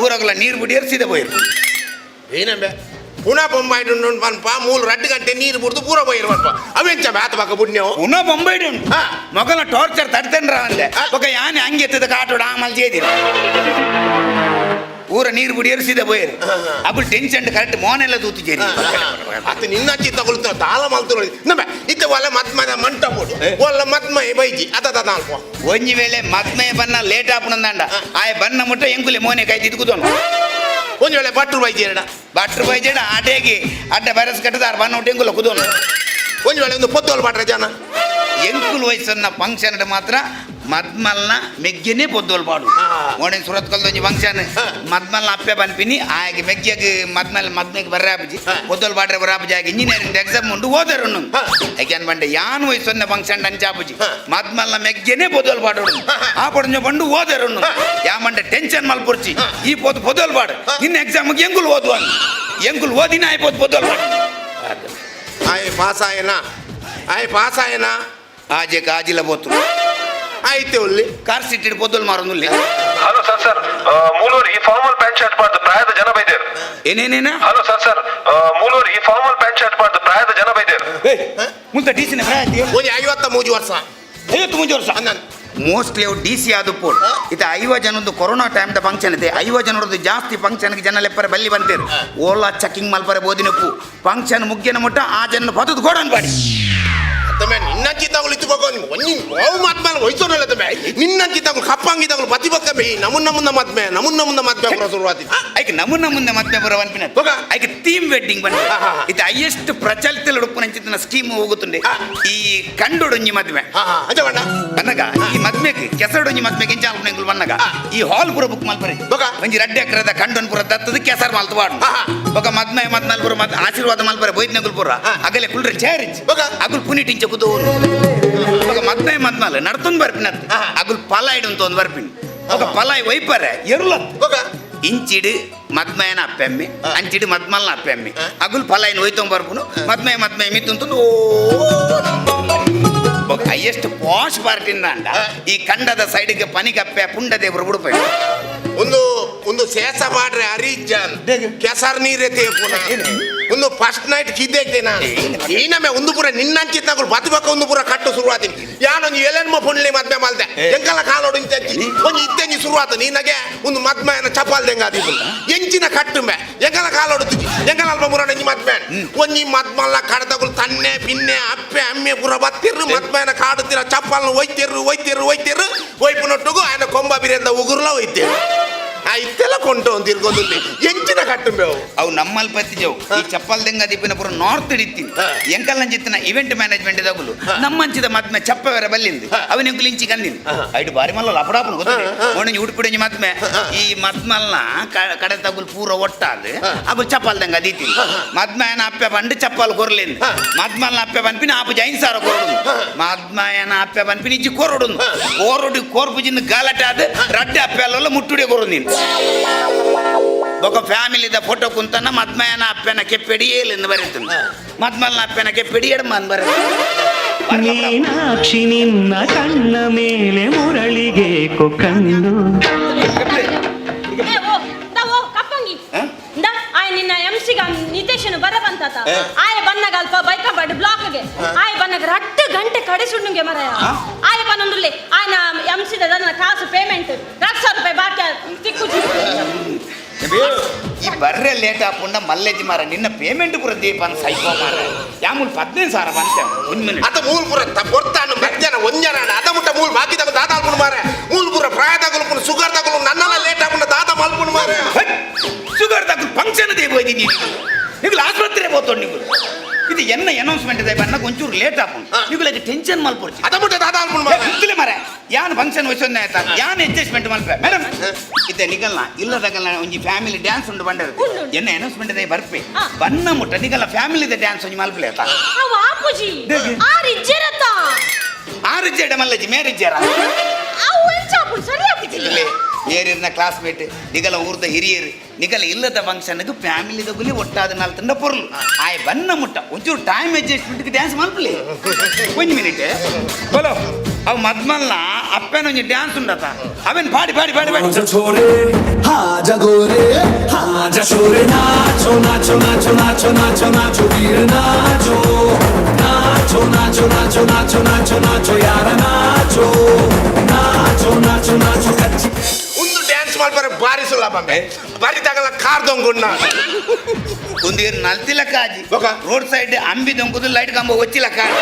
ಊರಗಲ ನೀರು ಬಿಡಿಯರ್ ಸೀದಾ ಪೋಯಿರು ಏನಂಬೆ ಪುನಃ ಬೊಂಬಾಯಿಡ್ ಉಂಡು ಪನ್ಪ ಮೂಲು 2 ಗಂಟೆ ನೀರು ಬಿಡ್ದು ಪೂರ ಪೋಯಿರು ಪನ್ಪ ಅವೆಂಚ ಬ್ಯಾತ ಪಕ್ಕ ಬುಡ್ನೇವು ಪುನಃ ಬೊಂಬಾಯಿಡ್ ಉಂಟು ಮೊಗಲ ಟಾರ್ಚರ್ ತರ್ತೇನ್ರ ಅಂದೆ ಒಕ್ಕ ಯಾನೆ ಹಂಗೆ ಎತ್ತದ ಕಾಟೋಡ ಆಮಲ್ చేದಿರ ಊರ ನೀರು ಬಿಡಿಯರು ಸೀದಾ ಪೋಯರು ಅప్పుడు ಟೆನ್ಷನ್ ಕರೆಕ್ಟ್ ಮೋನೆಲ್ಲ ತೂತು చేರಿ ಅತ್ತ ನಿನ್ನಚ್ಚಿ ತಗೊಳ್ತ ದಾಳ ಮಲ್ತು ನಮ್ಮ ಇತ್ತ ಒಲ್ಲ ಮದ್ಮದ ಮಂಟಪೋಡು ಒಲ್ಲ ಮದ್ಮಯ ಬೈಜಿ ಅತ ತಾಲ್ಪ ಒಂಜಿ ವೇಳೆ ಮದ್ಮಯ ಬನ್ನ ಲೇಟ್ ಆಪುನಂದಾಂಡ ಆಯ ಬನ್ನ ಮುಟ್ಟ ಎಂಕುಲೆ ಮೋನೆ ಕೈ ತಿದ್ಕುದೋನು ಒಂಜಿ ವೇಳೆ ಭಟ್ರು ಬೈಜಿ ಭಟ್ರು ಬೈಜೇಡ ಆಟೇಗಿ ಅಡ್ಡ ಬರಸ್ ಕಟ್ಟದಾರ ಬನ್ನ ಮುಟ್ಟ ಎಂಕುಲ ಕುದೋನು ಒಂಜಿ ವೇಳೆ ಒಂದು ಪೊತ್ತೋಲ್ ಭಟ್ರ ಜನ ಎಂಕುಲು ವಯಸ್ಸನ್ನ ಫಂಕ್ಷನ್ ಮಾತ್ರ ಮದ್ಮಲ್ನ ಮೆಗ್ಗೆನೇ ಪೊದ್ದೋಲ್ ಪಾಡು ಓಣೆ ಸುರತ್ ಕಲ್ದೊಂಜಿ ಫಂಕ್ಷನ್ ಮದ್ಮಲ್ನ ಅಪ್ಪೆ ಪನ್ಪಿನಿ ಆಗೆ ಮೆಗ್ಗೆಗ್ ಮದ್ಮಲ್ ಮದ್ಮೆಗೆ ಬರ್ರೆ ಆಪುಜಿ ಪೊದ್ದೋಲ್ ಪಾಡ್ರೆ ಬರ್ರೆ ಆಪುಜಿ ಆಗೆ ಇಂಜಿನಿಯರಿಂಗ್ ಎಕ್ಸಾಮ್ ಉಂಡು ಓದರು ಯಾಕೆ ಬಂಡೆ ಯಾನ್ ವಯಸ್ಸನ್ನ ಫಂಕ್ಷನ್ ಅಂಚಾಪುಜಿ ಮದ್ಮಲ್ನ ಮೆಗ್ಗೆನೇ ಪೊದ್ದೋಲ್ ಪಾಡೋಡು ಆ ಪಡಂಜ ಬಂಡು ಓದರು ಯಾಮಂಡೆ ಟೆನ್ಷನ್ ಮಲ್ಪುರ್ಚಿ ಈ ಪೊದ್ದು ಪೊದ್ದೋಲ್ ಪಾಡು ನಿನ್ನ ಎಕ್ಸಾಮ್ಗೆ ಎಂಕುಲು ಓದುವ ಎಂಕುಲು ಓದಿನ ಆಯ್ ಪೊದ್ದು ಪೊದ್ದೋಲ್ ಪಾಡು ಆಯ್ ಪಾಸ್ ಆಯನಾ ಆಯ್ ಪಾಸ್ ಆಯನಾ ಆಜೆ ಕಾಜಿಲ ಬೋತು ಆಯ್ತು ಒಲ್ಲಿ ಕಾರ್ ಸೀಟ್ ಪೊದ್ದೋಲ್ ಮಾರೊಂದುಲ್ಲೆ ಹಲೋ ಸರ್ ಸರ್ ಮೂಲೂರು ಈ ಫಾರ್ಮಲ್ ಪ್ಯಾಂಟ್ ಶರ್ಟ್ ಪಾಡ್ದು ಪ್ರಾಯದ ಜನ ಬೈದೇರು ಏನೇನೇನ ಹಲೋ ಸರ್ ಸರ್ ಮೂಲೂರು ಈ ಫಾರ್ಮಲ್ ಪ್ಯಾಂಟ್ ಶರ್ಟ್ ಪಾಡ್ದು ಪ್ರಾಯದ ಜನ ಬೈದೇರು ಮುಂತ ಡಿ ಸಿನ ಪ್ರಾಯ ಒಂಜಿ 53 ವರ್ಷ 53 ವರ್ಷ ಮೋಸ್ಟ್ಲಿ ಅವು ಡಿ ಸಿ ಆದ ಪೋಟ್ ಇದು 50 ಜನದ್ದು ಕೊರೋನಾ ಟೈಮ್ದ ಫಂಕ್ಷನ್ ಇದೆ 50 ಜನರದ್ದು ಜಾಸ್ತಿ ಫಂಕ್ಷನ್ಗೆ ಜನ ಲೆಪ್ಪರೆ ಬಲ್ಲಿ ಬಂತೇರು ಓಲಾ ಚೆಕಿಂಗ್ ಮಲ್ಪರೆ ಬೋದಿನಪ್ಪು ಫಂಕ್ಷನ್ ಮುಗ್ಗಿನ ಮುಟ್ಟ ಆ ಜನ ಪದದ ಕೊಡನ್ ಬಾಡಿ ತಮ್ಮ ನಿನ್ನಂಚಿ ತಗೊಳ್ಳಿ ಇತ್ತು ಒಂಜಿ ಅವು ಮಾತ್ಮೇಲೆ ವಯಸ್ಸೋನಲ್ಲ ತಮ್ಮ ನಿನ್ನಂಚಿ ತಗೊಳ್ಳಿ ಕಪ್ಪಂಗಿ ತಗೊಳ್ಳಿ ಪತಿ ಪಕ್ಕ ಬೇ ನಮುನ್ನ ಮುಂದ ಮದ್ಮೆ ನಮುನ್ನ ಮುಂದ ಮದ್ಮೆ ಬರೋ ಶುರುವಾತಿ ಐಕ್ ನಮುನ್ನ ಮುಂದೆ ಮದ್ಮೆ ಬರೋ ಅನ್ಪಿನ ಐಕ್ ಥೀಮ್ ವೆಡ್ಡಿಂಗ್ ಬಂದ ಇದು ಹೈಯೆಸ್ಟ್ ಪ್ರಚಲಿತ ಉಡುಪು ಸ್ಕೀಮ್ ಹೋಗುತ್ತುಂಡೆ ಈ ಕಂಡೊಡೊಂಜಿ ಮದ್ಮೆ ಬನ್ನಗ ಈ ಮದ್ಮೆಗೆ ಕೆಸರಡೊಂಜಿ ಮದ್ಮೆಗೆ ಇಂಚಾಲ್ಪು ಬನ್ನಗ ಈ ಹಾಲ್ ಪೂರ ಬುಕ್ ಮಲ್ಪರೆ ಒಂಜಿ ರಡ್ಡೆ ಎಕರೆದ ಕಂಡೊನ್ ಪೂರ ದತ್ತದ ಕೆಸರ್ ಮಲ್ತು ವಾಡು ಬೊಕ ಮದ್ಮೆ ಮದ್ಮಲ್ ಪೂರ ಮದ್ ಆಶೀರ್ವಾದ ಮಲ್ಪರೆ ಬೊಯ್ದನಗುಲ್ ಪೂರ ಅಗಲೆ ಕುಲ್ರೆ ಚೇರ್ ಅಗುಲ್ ಪುನಿಟಿಂಚ ಕುದೋರು ఒక ಮದ್ಮೆ ಮದ್ಮಲ್ ನಡ್ತೊಂದು ಬರ್ಪಿನ ಅಗುಲ್ ಪಲ ಇಡುಂತ ಒಂದು ಬರ್ಪಿನ ఒక ಪಲ ಒಯ್ಪರೆ ಎರುಲ ಇಂಚಿಡು ಮದ್ಮಯನ ಅಪ್ಪೆಮ್ಮೆ ಅಂಚಿಡು ಮದ್ಮಲ್ನ ಅಪ್ಪೆಮ್ಮೆ ಅಗುಲ್ ಫಲ ಇನ್ನು ಒಯ್ತೊಂದು ಬರ್ಪುನು ಮದ್ಮೆ ಮದ್ಮೆ ಮಿತ್ತುಂತು ಹೈಯೆಸ್ಟ್ ಪಾಶ್ ಪಾರ್ಟಿಂದ ಅಂಡ ಈ ಕಂಡದ ಸೈಡ್ಗೆ ಪನಿಕಪ್ಪೆ ಪುಂಡ ದೇವರು ಬುಡುಪ ಒಂದು ಒಂದು ಶೇಷ ಪಾಡ್ರೆ ಹರಿಜನ್ ಕೆಸರ್ ನೀರೇ ತೇಪುನ ಒಂದು ಫಸ್ಟ್ ನೈಟ್ ಕಿದ್ದೇಗ್ತೇನ ಈನಮೆ ಒಂದು ಪೂರ ನಿನ್ನಂಚಿ ತಗೊಳ್ ಬತಿ ಬಕ್ಕ ಒಂದು ಪೂರ ಕಟ್ಟು ಶುರುವಾತೀನಿ ಯಾನೊಂದು ಎಲೆನ್ಮ ಪುಣ್ಲಿ ಮದ್ಮೆ ಮಲ್ದೆ ಎಂಕಲ ಕಾಲೋಡು ಇಂತೆಂಚಿ ಒಂಜಿ ಇತ್ತೆಂಜಿ ಶುರುವಾತ ನೀನಗೆ ಒಂದು ಮದ್ಮೆಯನ ಚಪಾಲ್ದೆಂಗ ಅದು ಎಂಚಿನ ಕಟ್ಟುಂಬೆ ಎಂಕಲ ಕಾಲೋಡು ತುಜಿ ಎಂಕಲ ಅಲ್ಪ ಮುರಣ ಒಂಜಿ ಮದ್ಮೆ ಒಂಜಿ ಮದ್ಮಲ್ಲ ಕಡದಗುಳು ತನ್ನೆ ಪಿನ್ನೆ ಅಪ್ಪೆ ಅಮ್ಮೆ ಪೂರ ಬತ್ತಿರು ಮದ್ಮೆಯನ ಕಾಡುತ್ತೀರ ಚಪ್ಪಾಲ್ನ ಒಯ್ತಿರು ಒಯ್ತಿರು ಒಯ್ತಿರು ಒಯ್ಪುನೊಟ್ಟುಗು ఆయన ಕೊಂಬ ಬಿರಿಯಂದ ಉಗುರ್ಲ ಒಯ್ತೇವೆ ಆ ಇತ್ತೆಲ್ಲ ಕೊಂಟು ಅಂತ ತಿರ್ಗೊಂದು ಎಂಚಿನ ಕಟ್ಟುಂಬೆವು ಅವು ನಮ್ಮಲ್ಲಿ ಪತ್ತಿಜವು ಈ ಚಪ್ಪಲ್ ದೆಂಗ ದೀಪಿನ ಪೂರ ನಾರ್ತ್ ಹಿಡಿತೀನಿ ಎಂಕಲ್ ನಂಜಿತ್ತಿನ ಇವೆಂಟ್ ಮ್ಯಾನೇಜ್ಮೆಂಟ್ ದಗುಲು ನಮ್ಮಂಚಿದ ಮದ್ಮೆ ಚಪ್ಪವೆರ ಬಲ್ಲಿಂದು ಅವನಿಂಕುಲು ಇಂಚಿ ಕಂದಿನ ಐಡು ಬಾರಿ ಮಲ್ಲ ಲಪಡಾಪನ ಗೊತ್ತಿದೆ ಒಣಗಿ ಉಡುಪಿಡಂಜಿ ಮದ್ಮೆ ಈ ಮದ್ಮಲ್ನ ಕಡೆ ತಗುಲು ಪೂರ ಒಟ್ಟಾದ ಅಗುಲು ಚಪ್ಪಲ್ ದಂಗ ದೀತೀನಿ ಮದ್ಮಯನ ಅಪ್ಪೆ ಬಂಡು ಚಪ್ಪಲ್ ಕೊರ್ಲಿಂದ ಮದ್ಮಲ್ನ ಅಪ್ಪೆ ಬನ್ಪಿನ ಆಪು ಜೈನ್ ಸಾರ ಕೊರಡು ಮದ್ಮಯನ ಅಪ್ಪೆ ಬನ್ಪಿನ ಇಜ್ಜಿ ಕೊರಡು ಕೋರಡು ಕೋರ್ಪುಜಿನ ಗಲಾಟೆ ಆದ ರಡ್ಡೆ ಅಪ್ಪೆ ಅಲ್ಲ ಮುಟ್ಟುಡೆ ಕೊರು ನೀನು ఒక ಫ್ಯಾಮಿಲಿದ ಫೋಟೋ ಕುಂತನ ಮದ್ಮಯನ ಅಪ್ಪನ ಕೆಪ್ಪೆಡಿ ಏಲೆಂದು ಬರೀತಾನೆ ಮದ್ಮಲ್ನ ಅಪ್ಪನ ಕೆಪ್ಪೆಡಿ ಎಡಮ ಅಂತ ಬರೀತಾನೆ. ಮೀನಾಕ್ಷಿ ನಿನ್ನ ಕಣ್ಣ ಮೇಲೆ ಮುರಳಿಗೇಕೋ ಕಣ್ಣು ಕಪ್ಪಂಗಿ ಆಯ್ ನಿನ್ನ ಎಂಸಿಗ ನಿತೇಶನ್ ಬರ ಬಂತಾತ ಆಯ ಬನ್ನಗ ಅಲ್ಪ ಬೈಕ ಬಡ್ ಬ್ಲಾಕ್ಗೆ ಆಯ ಬನ್ನಗ 2 ಗಂಟೆ ಕಡೆ ಸುಣ್ಣುಗೆ ಮರಯ ಆಯ ಬನ್ನೊಂದುಲ್ಲೆ ಆಯನ ಎಂಸಿದ ನನ್ನ ಕಾಸು ಪೇಮೆಂಟ್ 2,000 ರೂಪಾಯಿ ಬಾಕಿ ತಿಕ್ಕು. ಈ ಬರ್ರೆ ಲೇಟ್ ಆಪುಂಡ ಮಲ್ಲೆಜಿ ಮಾರ ನಿನ್ನ ಪೇಮೆಂಟ್ ಪೂರ ದೀಪನ್ ಸೈಕೋ ಮಾರ ಯಾಮೂಲ್ 15,000 ಬಂತೆ ಒಂದು ಮಿನಿಟ್ ಅತ ಮೂಲ್ ಪೂರ ಕೊರ್ತಾನು ಮಧ್ಯಾಹ್ನ ಒಂಜನ ಅದ ಮುಟ್ಟ ಮೂಲ್ ಬಾಕಿ ತಗೋ ದಾದ ಆಲ್ಪುಂಡು ಮಾರೆ ಮೂಲ್ ಪೂರ ಪ್ರಾಯ ತಗಲು ಸುಗರ್ ತಗಲು ನನ್ನಲ್ಲ ಲೇಟ್ ಆಪುಂಡ ದಾದ ಮಲ್ಪುಂಡು ಮಾರೆ ಸುಗರ್ ತಗಲು ಫಂಕ್ಷನ್ they ಹೋಯ್ತೀನಿ ನೀವು ಆಸ್ಪತ್ರೆ ಹೋತೋಡು ನೀವು ಇದು ಎನ್ನ ಅನೌನ್ಸ್ಮೆಂಟ್ ಇದೆ ಬನ್ನ ಒಂಚೂರು ಲೇಟ್ ಆಪುಂಡು ನೀವು ಟೆನ್ಷನ್ ಮಲ್ಪೊಡ್ಚಿ ಅದ ಮುಟ್ಟ ದಾದ ಆಲ್ಪುಂಡು ಮಾರೆ ಗುತ್ತಲೆ ಮಾರೆ ಯಾನ್ ಫಂಕ್ಷನ್ ವಹಿಸೊಂದೆ ಆಯ್ತಾ ಯಾನ್ ಅಡ್ಜಸ್ಟ್ಮೆಂಟ್ ಮಲ್ಪೆ ಮೇಡಮ್ ಇತ್ತೆ ನಿಗಲ್ನ ಇಲ್ಲದಗಲ್ನ ಒಂಜಿ ಫ್ಯಾಮಿಲಿ ಡ್ಯಾನ್ಸ್ ಉಂಡು ಬಂಡರು ಎನ್ನ ಅನೌನ್ಸ್ಮೆಂಟ್ ಇದೆ ಬರ್ಪೆ ಬನ್ನ ಮುಟ್ಟ ನಿಗಲ್ಲ ಫ್ಯಾಮಿಲಿ ಡ್ಯಾನ್ಸ್ ಒಂಜಿ ಮಲ್ಪಲೆ ಆಯ್ತಾ ಅವ ಆಪುಜಿ ಆರಿಜ್ಜರತ ಆರಿಜ್ಜೆಡ ಮಲ್ಲಜಿ ಮೇರಿಜ್ಜರ ಅವು ಎಂಚಾಪುಂಡು ಸರಿ ಆಪುಜಿ ಏರಿನ ಕ್ಲಾಸ್ಮೇಟ್ ನಿಗಲ ಊರ್ದ ಹಿರಿಯರು ನಿಗಲ ಇಲ್ಲದ ಫಂಕ್ಷನ್ಗೆ ಫ್ಯಾಮಿಲಿ ದಗುಲಿ ಒಟ್ಟಾದ ನಾಲ್ತಂಡ ಪೊರ್ಲು ಆಯ್ ಬನ್ನ ಮುಟ್ಟ ಒಂಚೂರು ಟೈಮ್ ಅಡ್ಜಸ್ಟ್ಮೆಂಟ್ಗೆ ಡ್ಯಾನ್ಸ್ ಮಲ್ಪಲಿ ಒಂಜಿ ಮಿನಿಟ್ ಬೋಲೋ ಅವು ಮದ್ಮಲ್ನ ಅಪ್ಪನ ಒಂಜಿ ಡ್ಯಾನ್ಸ್ ಉಂಡತ ಅವೇನು ಪಾಡಿ ಪಾಡಿ ಪಾಡಿ ಪಾಡಿ ಜಗೋರೆ ಜಶೋರೆ ನಾಚೋ ನಾಚೋ ನಾಚೋ ನಾಚೋ ನಾಚೋ ನಾಚೋ ವೀರ ನಾಚೋ ನಾಚೋ ನಾಚೋ ನಾಚೋ ನಾಚೋ ನಾಚೋ ನಾಚೋ ಯಾರ ನಾಚೋ ನಾಚೋ ನಾಚೋ ನಾಚೋ ಕಚ್ಚಿ ಒಂದು ಡ್ಯಾನ್ಸ್ ಮಾಡ್ಬಾರೆ ಬಾರಿ ಸುಲಭ ಬಾರಿ ತಗಲ ಕಾರ್ ದೊಂಗುಣ್ಣ ಒಂದು ನಲ್ತಿಲ ಕಾಜಿ ರೋಡ್ ಸೈಡ್ ಅಂಬಿ ದೊಂಕುದು ಲೈಟ್ ಕಂಬ వచ్చిಲ ಕಾಜಿ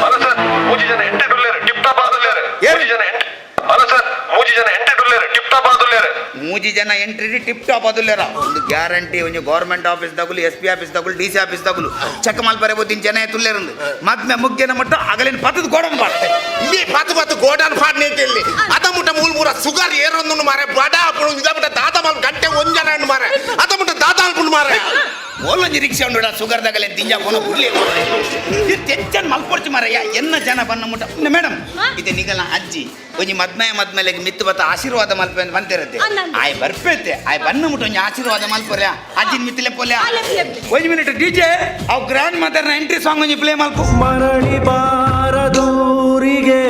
ಅಲ್ಲ ಸರ್ ಮೂಜಿ ಜನ ಎಂಟೆ ಡುಲ್ಲೇರು ಟಿಪ್ ಟಾಪ್ ಆದುಲ್ಲೇರು ಮೂಜಿ ಜನ ಎಂಟೆ ಅಲ್ಲ ಸರ್ ಮೂಜಿ ಜನ ಎಂಟೆ ಡುಲ್ಲೇರು ಟಿಪ್ ಟಾಪ್ ಆದುಲ್ಲೇರು ಮೂಜಿ ಜನ ಎಂಟ್ರಿ ಟಿಪ್ ಟಾಪ್ ಅದುಲ್ಲೇರ ಒಂದು ಗ್ಯಾರಂಟಿ ಒಂಜಿ ಗೌರ್ಮೆಂಟ್ ಆಫೀಸ್ ತಗುಲು ಎಸ್ ಪಿ ಆಫೀಸ್ ತಗುಲು ಡಿ ಸಿ ಆಫೀಸ್ ತಗುಲು ಚೆಕ್ ಮಲ್ಪರೆ ಬೋತಿನ ಜನ ತುಲ್ಲೇರುಂದು ಮದ್ಮೆ ಮುಗ್ಗೆನ ಮಟ್ಟ ಅಗಲಿನ ಪತ್ತದ ಗೋಡನ್ ಪಾಡ್ ಇಲ್ಲಿ ಪತ್ತು ಪತ್ತು ಗೋಡನ್ ಪಾಡ್ ನೀಟಿಲ್ಲಿ ಅದ ಮುಟ್ಟ ಮೂಲ್ ಮೂರ ಸುಗರ್ ಏರೊಂದು ಮಾರೆ ಬಡ ಅಪ್ಪು ಇದ ಮುಟ್ಟ ದಾದ ಮಾಲ್ ಗಂಟೆ ಒಂದ್ ಜನ ಮಾರೆ ಅದ ಮುಟ್ಟ ದಾದ ಅಲ್ಪುಂಡು ಮಾರೆ ಓಲೊಂಜಿ ರಿಕ್ಷಾ ಉಂಡು ಸುಗರ್ ದಗಲೆ ದಿಂಜ ಕೊನ ಬುಡ್ಲಿ ಇದು ಟೆನ್ಷನ್ ಮಲ್ಪೊಡ್ಚಿ ಮಾರಯ್ಯ ಎನ್ನ ಜನ ಬನ್ನ ಮುಟ್ಟ ಮೇಡಮ್ ಇದು ನಿಗಲ ಅಜ್ಜಿ ಒಂಜಿ ಮದ್ಮೆ ಮದ್ಮೇಲೆ ಮಿತ್ತು ಬತ್ತ ಆಶೀರ್ವಾದ ಮಲ್ಪೆ ಅಂತ ಬಂತಿರತ್ತೆ ಆಯ್ ಬರ್ಪೈತೆ ಆಯ್ ಬನ್ನ ಮುಟ್ಟ ಒಂಜಿ ಆಶೀರ್ವಾದ ಮಲ್ಪೊರ್ಯ ಅಜ್ಜಿನ ಮಿತ್ತಲೆ ಪೋಲ್ಯ ಒಂಜಿ ಮಿನಿಟ್ ಡಿಜೆ ಅವ್ ಗ್ರ್ಯಾಂಡ್ ಮದರ್ನ ಎಂಟ್ರಿ ಸಾಂಗ್ ಒಂಜಿ ಪ್ಲೇ ಮಲ್ಪು ಮರಳಿ ಬಾರದೂರಿಗೆ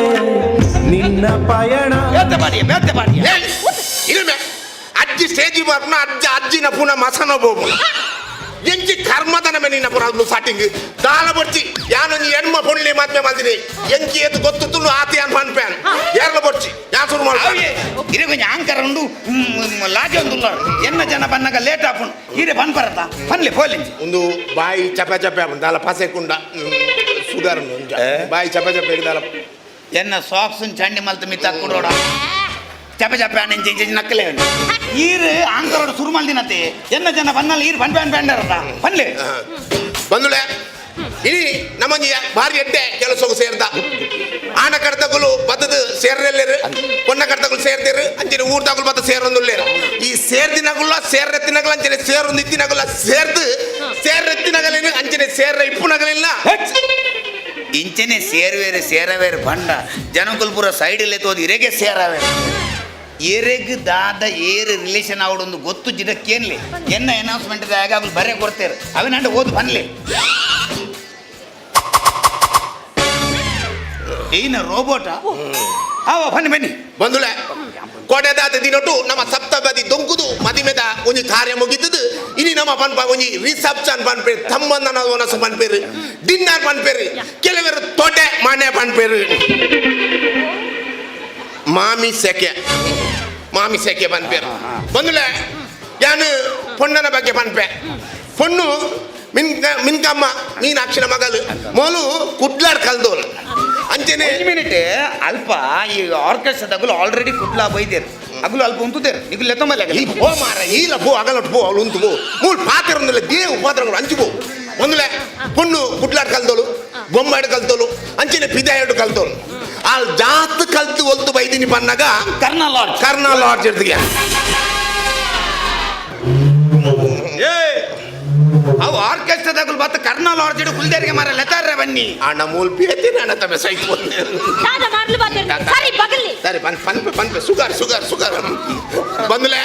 ನಿನ್ನ ಪಯಣ ಬೇತೆ ಬಾಡಿಯ ಬೇತೆ ಬಾಡಿಯ ಇಲ್ಮೆ ಅಜ್ಜಿ ಸ್ಟೇಜ್ ಬರ್ಪುನ ಅಜ್ಜ ಅಜ್ಜಿನ ಪುನಃ ಮಸನ ಬೋಬು ಎಂಚಿ ಕರ್ಮದನ ಮೇಲೆ ಪುರ ಸಾಟಿಂಗ್ ದಾಲ ಬೊಡ್ಚಿ ಯಾನೊಂಜಿ ಎಣ್ಮ ಪೊಳ್ಳಿ ಮದ್ಮೆ ಮಲ್ದಿನಿ ಎಂಕಿ ಏತು ಗೊತ್ತು ತುಳು ಆತಿ ಅನ್ ಪನ್ಪ್ಯಾನ್ ಏರ್ಲ ಬೊಡ್ಚಿ ಯಾನ್ ಶುರು ಮಾಡ ಇರೆ ಕೊಂಚ ಆಂಕರ್ ಉಂಡು ಲಾಜೆ ಒಂದು ಎನ್ನ ಜನ ಬನ್ನಗ ಲೇಟ್ ಆಪುಂಡು ಹೀರೆ ಬನ್ ಬರತ್ತ ಪನ್ಲೆ ಪೋಲಿಂಜಿ ಒಂದು ಬಾಯಿ ಚಪೆ ಚಪೆ ಆಪುಂಡು ದಾಲ ಪಸೆ ಕುಂಡ ಸುಗರ್ ಬಾಯಿ ಚಪೆ ಚಪೆ ದಾಲ ಎನ್ನ ಸಾಕ್ಸ್ ಚಂಡಿ ಮಲ್ತು ಮಿತ್ತ ಕುಡೋಡ ಚಪೆ ಚಪೆ ಅಣ್ಣ ಇಂಚ ನಕ್ಕಲೆ ಈರು ಆಂಕರೋಡು ಶುರು ಮಲ್ದಿನತೆ ಎನ್ನ ಜನ ಬನ್ನಲ್ಲಿ ಈರು ಬನ್ ಬ್ಯಾನ್ ಬ್ಯಾಂಡರತ್ತ ಪನ್ಲೆ ಬಂದುಳೆ ಇಡೀ ನಮ್ಮಂಜಿ ಭಾರಿ ಎಡ್ಡೆ ಕೆಲಸಕ್ಕೂ ಸೇರ್ದ ಆನ ಕಡ್ತಗುಲು ಬತ್ತದ ಸೇರ್ರೆಲ್ಲೇರು ಪೊನ್ನ ಕಡ್ತಗುಲು ಸೇರ್ದಿರು ಅಂಚನೆ ಊರ್ದಾಗುಲು ಬತ್ತ ಸೇರೊಂದುಲ್ಲೇರು ಈ ಸೇರ್ದಿನಗುಲ್ಲ ಸೇರ್ರೆತ್ತಿನಗಲ ಅಂಚನೆ ಸೇರೊಂದು ಇತ್ತಿನಗುಲ್ಲ ಸೇರ್ದು ಸೇರ್ರೆತ್ತಿನಗಲೇನು ಅಂಚನೆ ಸೇರ್ರ ಇಪ್ಪುನಗಲಿಲ್ಲ ಇಂಚನೆ ಸೇರುವೇರು ಸೇರವೇರು ಬಂಡ ಜನಕುಲ್ಪುರ ಸೈಡ್ ತೋದು ಇರೆಗೆ ಸೇರವೇರು ಎರೆಗ್ ದಾದ ಏರು ರಿಲೇಷನ್ ಅವಡೊಂದು ಗೊತ್ತು ಜಿಡಕ್ಕೇನ್ಲಿ ಎನ್ನ ಅನೌನ್ಸ್ಮೆಂಟ್ ಆಗ ಅವ್ರು ಬರೇ ಕೊಡ್ತೇರು ಅವನಂಡ ಓದು ಬನ್ಲಿ ಏನ ರೋಬೋಟ ಆವ ಬನ್ನಿ ಬನ್ನಿ ಬಂದುಳೆ ಕೊಡೆದಾದ ದಿನೊಟ್ಟು ನಮ್ಮ ಸಪ್ತಪದಿ ದೊಂಕುದು ಮದಿಮೆದ ಒಂಜಿ ಕಾರ್ಯ ಮುಗಿತದು ಇನಿ ನಮ್ಮ ಪನ್ಪ ಒಂಜಿ ರಿಸೆಪ್ಷನ್ ಪನ್ಪೇರು ತಮ್ಮಂದನ ಒನಸು ಪನ್ಪೇರು ಡಿನ್ನರ್ ಪನ್ಪೇರು ಕೆಲವರು ತೊಡೆ ಮನೆ ಪನ್ಪೇರು ಮಾಮಿ ಸೆಕೆ ಮಾಮಿ ಸೆಕೆ ಪನ್ಪೇರು ಬಂದುಳೆ ಯಾನು ಪೊಣ್ಣನ ಬಗ್ಗೆ ಪನ್ಪೆ ಪೊಣ್ಣು ಮಿನ್ಕ ಮಿನ್ಕಮ್ಮ ಮೀನಾಕ್ಷಿನ ಮಗಲು ಮೋಲು ಕುಡ್ಲಾಡ್ ಕಲ್ದೋಲು ಅಂಚೆನೆ ಮಿನಿಟ್ ಅಲ್ಪ ಈ ಆರ್ಕೆಸ್ಟ್ರಾದಾಗಲು ಆಲ್ರೆಡಿ ಕುಡ್ಲಾ ಬೈದೇರು ಅಗಲು ಅಲ್ಪ ಉಂತುದೇರು ನಿಗು ಲೆತ್ತಮಲ್ಲ ಈ ಪೋ ಮಾರ ಈಲ ಪೋ ಅಗಲಟ್ ಪೋ ಅವಳು ಉಂತು ಪೋ ಮೂಲ್ ಪಾತ್ರ ಒಂದುಲೆ ದೇವು ಪಾತ್ರಗಳು ಅಂಚು ಪೋ ಒಂದುಲೆ ಪೊಣ್ಣು ಕುಡ್ಲಾಡ್ ಕಲ್ದೋಳು ಬೊಂಬಾಡ್ ಕಲ್ತೋಳು ಅಂಚೆನೆ ಪಿದಾಯಡು ಕಲ್ತೋಳು ಆ ಜಾತ್ ಕಲ್ತು ಒಲ್ತು ಬೈದಿನಿ ಪನ್ನಾಗ ಕರ್ನಾ ಲಾಡ್ಜ್ ಕರ್ನಾ ಲಾಡ್ಜ್ ಇರ್ತಿಗೆ ಅವು ಆರ್ಕೆಸ್ಟ್ರಾದಾಗಲು ಬತ್ತ ಕರ್ನಾ ಲಾಡ್ಜ್ ಇಡು ಕುಲ್ದೇರಿಗೆ ಮಾರ ಲೆತ್ತಾರ್ರೆ ಬನ್ನಿ ಅಣ್ಣ ಮೂಲ್ ಬೇತಿನ ಅಣ್ಣ ತಮ್ಮ ಸೈಕ್ ಬಂದೆ ದಾದ ಮಾಡ್ಲು ಬಾತೇರು ಸರಿ ಬಗಲಿ ಸರಿ ಪನ್ ಪನ್ಪೆ ಪನ್ಪೆ ಸುಗರ್ ಸುಗರ್ ಸುಗರ್ ಬಂದುಲೆ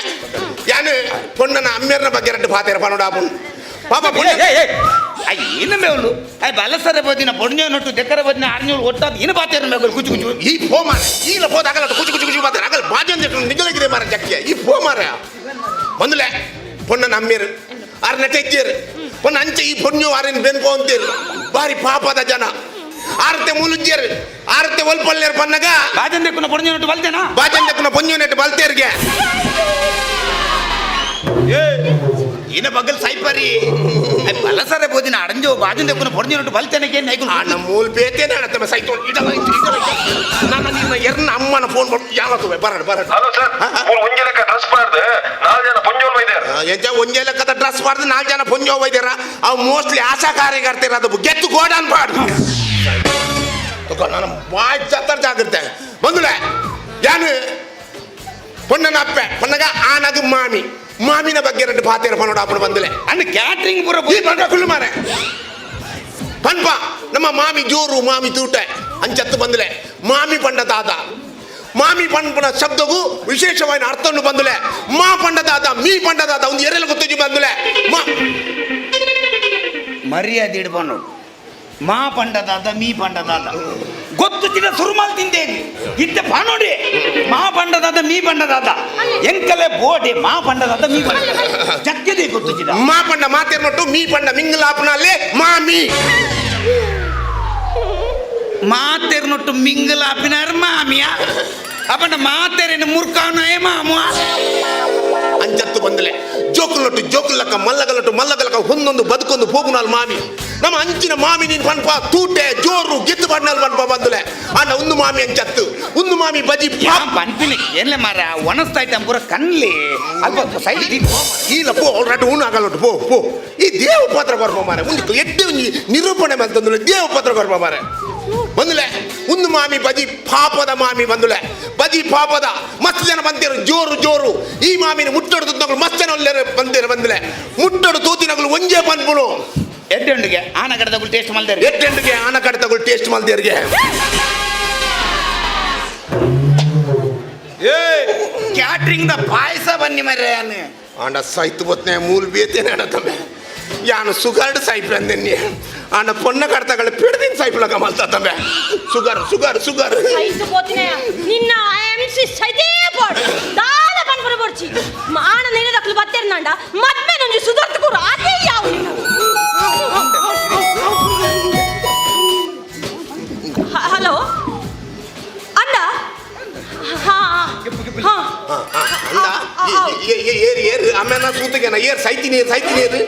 ಯಾನು ಪೊಣ್ಣನ ಅಮ್ಮೇರ್ನ ಬಗ್ಗೆ ಎರಡು ಪಾತೇರ ಪನೋಡಾಪುನ್ ಪಾಪ ಪೊಣ್ಣ ಏನು ಮೇವಲು ಅಯ್ಯ ಬಲಸರೆ ಬೋದಿನ ಪೊಣ್ಣ ನೊಟ್ಟು ದೆಕ್ಕರೆ ಬೋದಿನ ಆರ್ನೂರು ಒಟ್ಟಾದ ಏನು ಪಾತೇರ ಮೇವಲು ಕುಚು ಕುಚು ಈ ಪೋ ಮಾರ ಈಲ ಪೋದ ಆಗಲ್ಲ ಕುಚು ಕುಚು ಕುಚು ಪಾತೇರ ಆಗಲ್ಲ ಬಾಜನ್ ನಿಗಲಗಿದೆ ಮಾರ ಜಕ್ಕಿಯ ಈ ಪೋ ಮಾರ ಬಂದುಲೆ ಪೊಣ್ಣನ ಅಮ್ಮೇರು ಆರ್ ನಟೆಜ್ಜೇರು ಪೊಣ್ಣ ಅಂಚೆ ಈ ಪೊಣ್ಣು ಆರಿನ ಬೆನ್ಕೋ ಅಂತೀರು ಬಾರಿ ಪಾಪದ ಜನ ಆರತೆ ಮುಲುಜ್ಜೇರು ಆರತೆ ಒಲ್ಪಲ್ಲೇರು ಪನ್ನಗ ಬಾಜನ್ ದೆಕ್ಕುನ ಪೊಣ್ಣ ನೊಟ್ಟು ಬಲ್ತೇನಾ ಬಾಜನ್ ದೆಕ್ಕುನ ಪೊಣ್ಣು ನೆಟ್ಟು ಬಲ್ತೇರಿಗೆ ಏನ ಬಗ್ಗಲ್ ಸಾಯ್ಪಾರಿ ಬಲಸರೆ ಬೋದಿನ ಅಡಂಜೋ ಬಾಜು ದೆಕ್ಕುನ ಪೊರ್ಜಿನೊಟ್ಟು ಬಲ್ತನಕ್ಕೆ ನೈಕುಲ್ ಅಣ್ಣ ಮೂಲ್ ಬೇತೇನೆ ಅಣ್ಣ ತಮ್ಮ ಸೈತು ಇಡಲ್ಲ ಇಡಲ್ಲ ನಾನು ನಿನ್ನ ಎರ್ನ ಅಮ್ಮನ ಫೋನ್ ಮಾಡಿ ಯಾವತ್ತುವೆ ಬರಡು ಬರಡು. ಹಲೋ ಸರ್, ಒಂಜೆ ಲೆಕ್ಕ ಡ್ರೆಸ್ ಮಾಡ್ದೆ 4 ಜನ ಪೊಂಜೋಲ್ ವೈದ್ಯರು. ಎಂಚ ಒಂಜೆ ಲೆಕ್ಕದ ಡ್ರೆಸ್ ಮಾಡ್ದು 4 ಜನ ಪೊಂಜೋ ವೈದ್ಯರ ಅವು ಮೋಸ್ಟ್ಲಿ ಆಶಾ ಕಾರ್ಯಕರ್ತರ ಅದು ಗೆದ್ದು ಗೋಡನ್ ಪಾಡು ನಾನು ಬಾಯ್ ಚತ್ತರ ಜಾಗ್ರತೆ ಬಂದುಲೆ ಯಾನು ಪೊಣ್ಣನ ಅಪ್ಪೆ ಪೊಣ್ಣಗ ಆನಗ ಮಾಮಿ ಮಾಮಿನ ಬಗ್ಗೆ ಎರಡು ಪಾತೇರ ಪನ್ನೋಡ ಅಪ್ಪನ ಬಂದುಲೆ ಅಣ್ಣ ಕ್ಯಾಟ್ರಿಂಗ್ ಪೂರ ಈ ಪಂಡ ಕುಳ್ಳು ಮಾರೆ ಪನ್ಪ ನಮ್ಮ ಮಾಮಿ ಜೋರು ಮಾಮಿ ತೂಟೆ ಅಂಚತ್ತು ಬಂದುಲೆ ಮಾಮಿ ಪಂಡ ತಾತ ಮಾಮಿ ಪಂಪನ ಶಬ್ದಗೂ ವಿಶೇಷವಾದ ಅರ್ಥವನ್ನು ಬಂದುಲೆ ಮಾ ಪಂಡ ತಾತ ಮೀ ಪಂಡ ತಾತ ಒಂದು ಎರೆಲ ಗೊತ್ತುಜಿ ಬಂದುಲೆ ಮಾ ಮರ್ಯಾದೆ ಇಡ್ಬ ಮಾ ಪಂಡದಾದ ಮೀ ಪಂಡದಾದ ಗೊತ್ತು ತಿನ್ನ ಸುರುಮಾಲ್ ತಿಂದೆ ಇದ್ದ ಪಾನೋಡಿ ಮಾ ಪಂಡದಾದ ಮೀ ಪಂಡದಾದ ಎಂಕಲೆ ಬೋಡಿ ಮಾ ಪಂಡದಾದ ಮೀ ಪಂಡ ಚಕ್ಕೆದೆ ಗೊತ್ತು ಚಿನ್ನ ಮಾ ಪಂಡ ಮಾತೇರ್ನೊಟ್ಟು ಮೀ ಪಂಡ ಮಿಂಗಲಾಪನಲ್ಲೇ ಮಾಮಿ ಮಾತೇರ್ನೊಟ್ಟು ಮಿಂಗಲಾಪಿನಾರ್ ಮಾಮಿಯ ಅಪ್ಪಂಡ ಮಾತೇರೇನು ಮುರ್ಕಾವನಾಯೇ ಮಾಮುವ ಅಂಚತ್ತು ಬಂದಲೆ ಜೋಕುಲೊಟ್ಟು ಜೋಕುಲಕ್ಕ ಮಲ್ಲಗಲೊಟ್ಟು ಮಲ್ಲಗಲಕ್ಕ ಒಂದೊಂದು ಬದುಕೊಂದು ಪೋಗುನಾಲ್ ಮಾಮಿ ನಮ್ಮ ಅಂಚಿನ ಮಾಮಿ ನೀನು ಪನ್ಪ ತೂಟೆ ಜೋರು ಗೆದ್ದು ಬಣ್ಣಲ್ ಪನ್ಪ ಬಂದುಲೆ ಅಣ್ಣ ಒಂದು ಮಾಮಿ ಅಂಚತ್ತು ಒಂದು ಮಾಮಿ ಬಜಿ ಪನ್ಪಿನಿ ಏನ್ಲೆ ಮಾರ ಒಣಸ್ತಾಯ್ತ ಪೂರ ಕನ್ಲಿ ಅಲ್ಪ ಸೈಡ್ ಇಲ್ಲ ಪೋ ಅವ್ರ ಊನು ಆಗಲ್ಲೊಟ್ಟು ಪೋ ಪೋ ಈ ದೇವ ಪಾತ್ರ ಕೊರ್ಪ ಮಾರೆ ಒಂದು ಎಡ್ಡೆ ಒಂಜಿ ನಿರೂಪಣೆ ಬಂತಂದ್ರೆ ದೇವ ಪಾತ್ರ ಕೊರ್ಪ ಮಾರೆ ಬಂದುಲೆ ಒಂದು ಮಾಮಿ ಬಜಿ ಪಾಪದ ಮಾಮಿ ಬಂದುಲೆ ಬಜಿ ಪಾಪದ ಮಸ್ತ್ ಜನ ಬಂತೇರು ಜೋರು ಜೋರು ಈ ಮಾಮಿನ ಮುಟ್ಟಡು ತುತ್ತಗಳು ಮಸ್ತ್ ಜನ ಒಲ್ಲೆರು ಬಂತೇರು ಬಂದುಲೆ ಮುಟ್ಟಡು ತೂತಿನಗಳು ಒಂಜೇ ಪನ್ಪುನು ಎಡ್ಡೆಂಡಿಗೆ ಆನ ಕಡೆದಗಳು ಟೇಸ್ಟ್ ಮಲ್ದೇರು ಎಡ್ಡೆಂಡಿಗೆ ಆನ ಕಡೆದಗಳು ಟೇಸ್ಟ್ ಮಲ್ದೇರಿಗೆ ಏ ಕ್ಯಾಟ್ರಿಂಗ್ the ಪಾಯಸ ಬನ್ನಿ ಮರ್ರೆ ಆಂಡ ಸೈತು ಬತ್ನೆ ಮೂಲ್ ಬೇತೇನೆ ಅಣ್ಣ ತಮ್ಮೆ ಯಾನು ಸುಗರ್ಡ್ ಸಾಯ್ಪೆ ಅಂದೆನ್ನಿ ಆಂಡ ಪೊನ್ನ ಕಡ್ತಗಳ ಪಿಡ್ದಿನ ಸಾಯ್ಪಲಕ ಮಲ್ತ ತಮ್ಮೆ sugar sugar sugar ಸೈತು ಪೋತಿನ ನಿನ್ನ ಎಂಸಿ ಸೈತೇ ಪೋಡು ದಾಲ ಪನ್ಪುರ ಪೊಡ್ಚಿ ಮಾಣ ನೀನೆ ದಕ್ಲು ಬತ್ತೆರ್ನಾಂಡ ಮದ್ಮೆ ನಂಜಿ ಸುಧರ್ತು ಕೂರು ಅದೇ ಯಾವ ನಿನ್ನ. ಹಲೋ ಅಂಡ ಹಾ ಹಾ ಅಂದ ಏರು ಏರು ಆಮೇಲೆ ಸೂತಿಗೆನ ಏರ್ ಸೈತಿನಿ ಸೈತಿನಿ ಏರು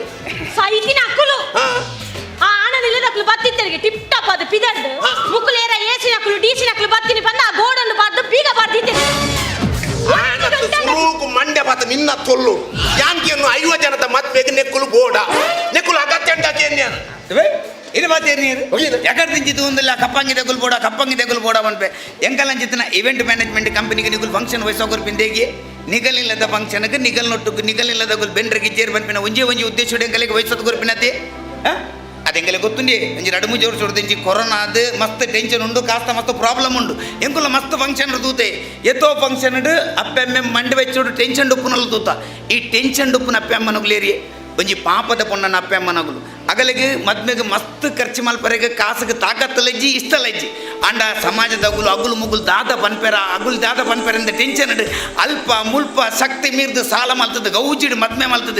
ಸೈತಿನ ಅಕ್ಕುಲು ಆ ಆಣನಿಲ್ಲ ದಕ್ಲು ಬತ್ತಿತ್ತರಿಗೆ ಟಿಪ್ ಟಾಪ್ ಅದು ಪಿದರ್ದು ಮುಕ್ಕುಲೇರ ಏಸಿನ ಅಕ್ಕುಲು ಡೀಸಿನ ಅಕ್ಕುಲು ಬತ್ತಿನಿ ಬಂದ ಆ ಗೋಡನ್ನು ಬಾರ್ದು ಬೀಗ ಬಾರ್ದಿದ್ದೇನೆ ಸುರೂಕು ಮಂಡ್ಯ ಬಾತ ನಿನ್ನ ತೊಲ್ಲು ಯಾಂಕಿಯನ್ನು 50 ಜನದ ಮತ್ಬೇಗ ನೆಕ್ಕುಲು ಬೋಡ ನೆಕ್ಕುಲು ಅಗತ್ಯ ಉಂಟಾಕೇನ್ಯಾನ ಇದು ಮಾತೇನು ನೀರು ಎಕಡೆ ತಿಂಚಿತು ಒಂದಿಲ್ಲ ಕಪ್ಪಂಗಿ ದೆಗುಲ್ ಬೋಡ ಕಪ್ಪಂಗಿ ದೆಗುಲ್ ಬೋಡ ಅನ್ಪೆ ಎಂಕಲ್ ಅಂಚಿತ್ತಿನ ಇವೆಂಟ್ ಮ್ಯಾನೇಜ್ಮೆಂಟ್ ಕಂಪನಿಗೆ ನಿಗುಲ್ ಫಂಕ್ಷನ್ ವಯಸ್ಸೋಗರ್ ಪಿಂದೇಗಿ ನಿಗಲಿಲ್ಲದ ಫಂಕ್ಷನ್ಗೆ ನಿಗಲ್ ನೊಟ್ಟುಕು ನಿಗಲಿಲ್ಲದ ಗುಲ್ ಬೆಂಡ್ರಿಗೆ ಜೇರ್ ಬನ್ಪಿನ ಒಂಜಿ ಒಂಜಿ ಉದ್ದೇಶ ಎಂಕಲಿಗೆ ವಯಸ್ಸದ ಗುರುಪಿನತೆ ಅದೆಂಗಲೆ ಗೊತ್ತುಂಡಿ ಒಂಜಿ ರಡು ಮುಜೋರು ಚೋಡ್ದಿಂಚಿ ಕೊರೋನಾ ಅದು ಮಸ್ತ್ ಟೆನ್ಷನ್ ಉಂಡು ಕಾಸ್ತ ಮಸ್ತ್ ಪ್ರಾಬ್ಲಮ್ ಉಂಡು ಎಂಕುಲ ಮಸ್ತ್ ಫಂಕ್ಷನ್ ತೂತೆ ಎತ್ತೋ ಫಂಕ್ಷನ್ ಅಪ್ಪೆಮ್ಮೆ ಮಂಡಿ ವೆಚ್ಚೋಡು ಟೆನ್ಷನ್ ಡುಪ್ಪುನಲ್ಲ ತೂತ ಈ ಟೆನ್ಷನ್ ಡುಪ್ಪುನ ಅಪ್ಪೆಮ್ಮನಗುಲೇರಿ ಒಂಜಿ ಪಾಪದ ಪೊಣ್ಣನ ಅಪ್ಪೆಮ್ಮನಗುಲು ಅಗಲಿಗೆ ಮದ್ಮೆಗೆ ಮಸ್ತ್ ಖರ್ಚು ಮಲ್ಪರೆಗೆ ಕಾಸುಗೆ ತಾಕತ್ತು ಲಜ್ಜಿ ಇಷ್ಟ ಲಜ್ಜಿ ಅಂಡ ಸಮಾಜದ ಅಗುಲು ಅಗುಲು ಮುಗುಲು ದಾದ ಪನ್ಪೆರ ಅಗುಲು ದಾದ ಪನ್ಪೆರ ಅಂದ ಟೆನ್ಷನ್ ಅಲ್ಪ ಮುಲ್ಪ ಶಕ್ತಿ ಮೀರ್ದು ಸಾಲ ಮಲ್ತದ ಗೌಜಿಡು ಮದ್ಮೆ ಮಲ್ತದ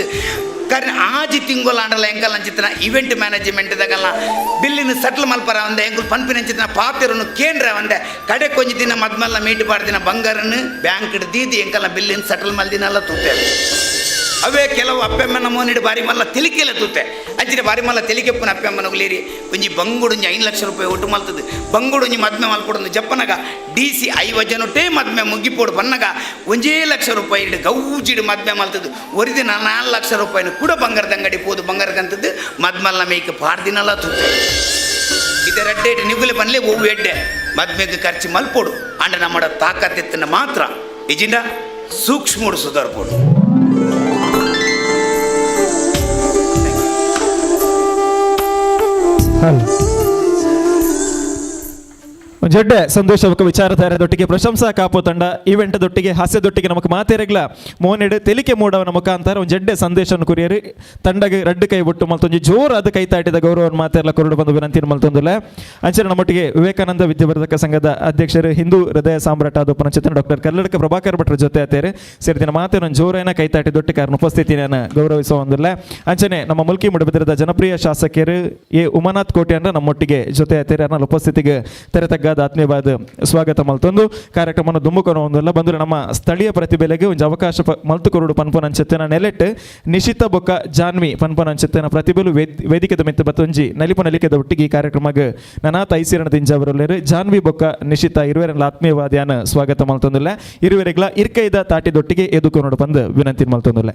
ಕರೆ ಆಜಿ ತಿಂಗೊಲ ಅಂಡಲ ಎಂಕಲ್ ಅಂಚಿತ್ತಿನ ಇವೆಂಟ್ ಮ್ಯಾನೇಜ್ಮೆಂಟ್ ದಾಗಲ್ಲ ಬಿಲ್ಲಿನ ಸೆಟ್ಲ್ ಮಲ್ಪರ ಒಂದೆ ಎಂಕುಲು ಪನ್ಪಿನ ಅಂಚಿತ್ತಿನ ಪಾತಿರನು ಕೇಂದ್ರ ಒಂದೆ ಕಡೆ ಕೊಂಜಿ ದಿನ ಮದ್ಮಲ್ಲ ಮೀಟ್ ಪಾಡ್ದಿನ ಬಂಗಾರನ್ನು ಬ್ಯಾಂಕ್ ದೀದಿ ಎಂಕಲ್ಲ ಬಿಲ್ಲಿನ ಸೆಟಲ್ ಮಲ್ದಿನಲ್ಲ ತೂತೆ ಅವೇ ಕೆಲವು ಅಪ್ಪೆಮ್ಮನ ಮೋನಿಡು ಬಾರಿ ಮಲ್ಲ ತಿಳಿಕೆಲ್ಲ ತೂತೆ ಅಂಚಿನ ಬಾರಿ ಮಲ್ಲ ತಿಳಿಕೆಪ್ಪನ ಅಪ್ಪೆಮ್ಮನ ಉಲೇರಿ ಒಂಜಿ ಬಂಗುಡು ಒಂಜಿ 5 ಲಕ್ಷ ರೂಪಾಯಿ ಒಟ್ಟು ಮಲ್ತದೆ ಬಂಗುಡು ಒಂಜಿ ಮದ್ಮೆ ಮಲ್ಪಡೊಂದು ಜಪ್ಪನಗ ಡಿ ಸಿ 50 ಜನೊಟ್ಟೇ ಮದ್ಮೆ ಮುಗಿಪೋಡು ಬನ್ನಗ 1 ಲಕ್ಷ ರೂಪಾಯಿ ಇಡು ಗೌಜಿಡು ಮದ್ಮೆ ಮಲ್ತದ್ದು ಒರಿದಿನ 4 ಲಕ್ಷ ರೂಪಾಯಿನ ಕೂಡ ಬಂಗಾರದ ಅಂಗಡಿ ಪೋದು ಬಂಗಾರಕ್ಕಂತದ್ದು ಮದ್ಮಲ್ಲ ಮೇಯ್ಕೆ ಪಾಡ್ದಿನಲ್ಲ ತೂತೆ ಇದರ ಅಡ್ಡೇಟ್ ನಿಗುಲೆ ಬನ್ಲೆ ಒವ್ವು ಎಡ್ಡೆ ಮದ್ಮೆಗೆ ಖರ್ಚು ಮಲ್ಪೋಡು ಅಂಡ ನಮ್ಮಡ ತಾಕತ್ತಿತ್ತನ್ನ ಮಾತ್ರ ಇಜಿಂಡ ಸೂಕ್ಷ್ಮೋಡು ಸುಧಾರ್ಪೋಡು. ಜಡ್ಡೆ ಸಂತೋಷ ವಿಚಾರಧಾರೆದೊಟ್ಟಿಗೆ ಪ್ರಶಂಸಾ ಕಾಪು ತಂಡ ಈವೆಂಟ್ ದೊಟ್ಟಿಗೆ ಹಾಸ್ಯದೊಟ್ಟಿಗೆ ನಮಕ್ ಮಾತೆರೆಗ್ಲ ಮೋನೆಡು ತೆಲಿಕೆ ಮೂಡವನ ಮುಖಾಂತರ ಒಂದು ಜಡ್ಡೆ ಸಂದೇಶವನ್ನು ಕುರಿಯರು ತಂಡಗೆ ರಡ್ಡು ಕೈ ಬೊಟ್ಟು ಮಲ್ತೊಂಜಿ ಜೋರಾದ ಕೈ ತಾಟಿದ ಗೌರವವನ್ನು ಮಾತೆರ್ಲ ಕೊರಡು ಬಂದು ವಿನಂತಿಯನ್ನು ಮಲ್ತೊಂದುಲ್ಲ. ಅಂಚನೆ ನಮ್ಮೊಟ್ಟಿಗೆ ವಿವೇಕಾನಂದ ವಿದ್ಯಾವರ್ಧಕ ಸಂಘದ ಅಧ್ಯಕ್ಷರು ಹಿಂದೂ ಹೃದಯ ಸಾಮ್ರಾಟ ಆದ ಉಪನಚೇತನ ಡಾಕ್ಟರ್ ಕಲ್ಲಡ್ಕ ಪ್ರಭಾಕರ್ ಭಟ್ರ ಜೊತೆ ಆತೇರು ಸೇರಿದಿನ ಮಾತೇನೊಂದು ಜೋರೇನ ಕೈ ತಾಟಿ ದೊಟ್ಟಿ ಕಾರಣ ಉಪಸ್ಥಿತಿಯನ್ನು ಗೌರವಿಸುವ ಒಂದಿಲ್ಲ. ಅಂಚನೆ ನಮ್ಮ ಮುಲ್ಕಿ ಮುಡುಬಿದ್ರದ ಜನಪ್ರಿಯ ಶಾಸಕರು ಎ ಉಮಾನಾಥ್ ಕೋಟೆ ಅಂದ್ರೆ ನಮ್ಮೊಟ್ಟಿಗೆ ಜೊತೆ ಆತೇರು ಅರ್ನ ಉಪಸ್ಥಿತಿಗೆ ತೆರೆತಗ್ಗಾದ ವಿಶೇಷವಾದ ಆತ್ಮೀಯವಾದ ಸ್ವಾಗತ ಮಲ್ತೊಂದು ಕಾರ್ಯಕ್ರಮವನ್ನು ದುಂಬುಕೊನು ಒಂದಲ್ಲ ಬಂದು ನಮ್ಮ ಸ್ಥಳೀಯ ಪ್ರತಿಭೆಲೆಗೆ ಒಂಜಿ ಅವಕಾಶ ಮಲ್ತು ಕೊರಡು ಪನ್ಪುನಂಚೆತ್ತಿನ ನೆಲೆಟ್ ನಿಶಿತ ಬೊಕ್ಕ ಜಾನ್ವಿ ಪನ್ಪುನಂಚೆತ್ತಿನ ಪ್ರತಿಭೆಲು ವೇದಿಕೆದ ಮಿತ್ತ ಬತ್ತೊಂಜಿ ನಲಿಪು ನಲಿಕೆದ ಒಟ್ಟಿಗೆ ಈ ಕಾರ್ಯಕ್ರಮಗ್ ನನಾತ ಐಸಿರಣ ದಿಂಜಾವರಲ್ಲೇರು ಜಾನ್ವಿ ಬೊಕ್ಕ ನಿಶಿತ ಇರುವೆರಲ್ಲ ಆತ್ಮೀಯವಾದ್ಯಾನ ಸ್ವಾಗತ ಮಲ್ತೊಂದುಲ್ಲ ಇರುವೆರೆಗ್ಲ ಇರ್ಕೈದ ತಾಟಿದೊಟ್ಟಿಗೆ ಎದುಕೊನೋಡು ಪಂದ್ ವಿನಂತಿ ಮಲ್ತೊಂದುಲ್ಲ.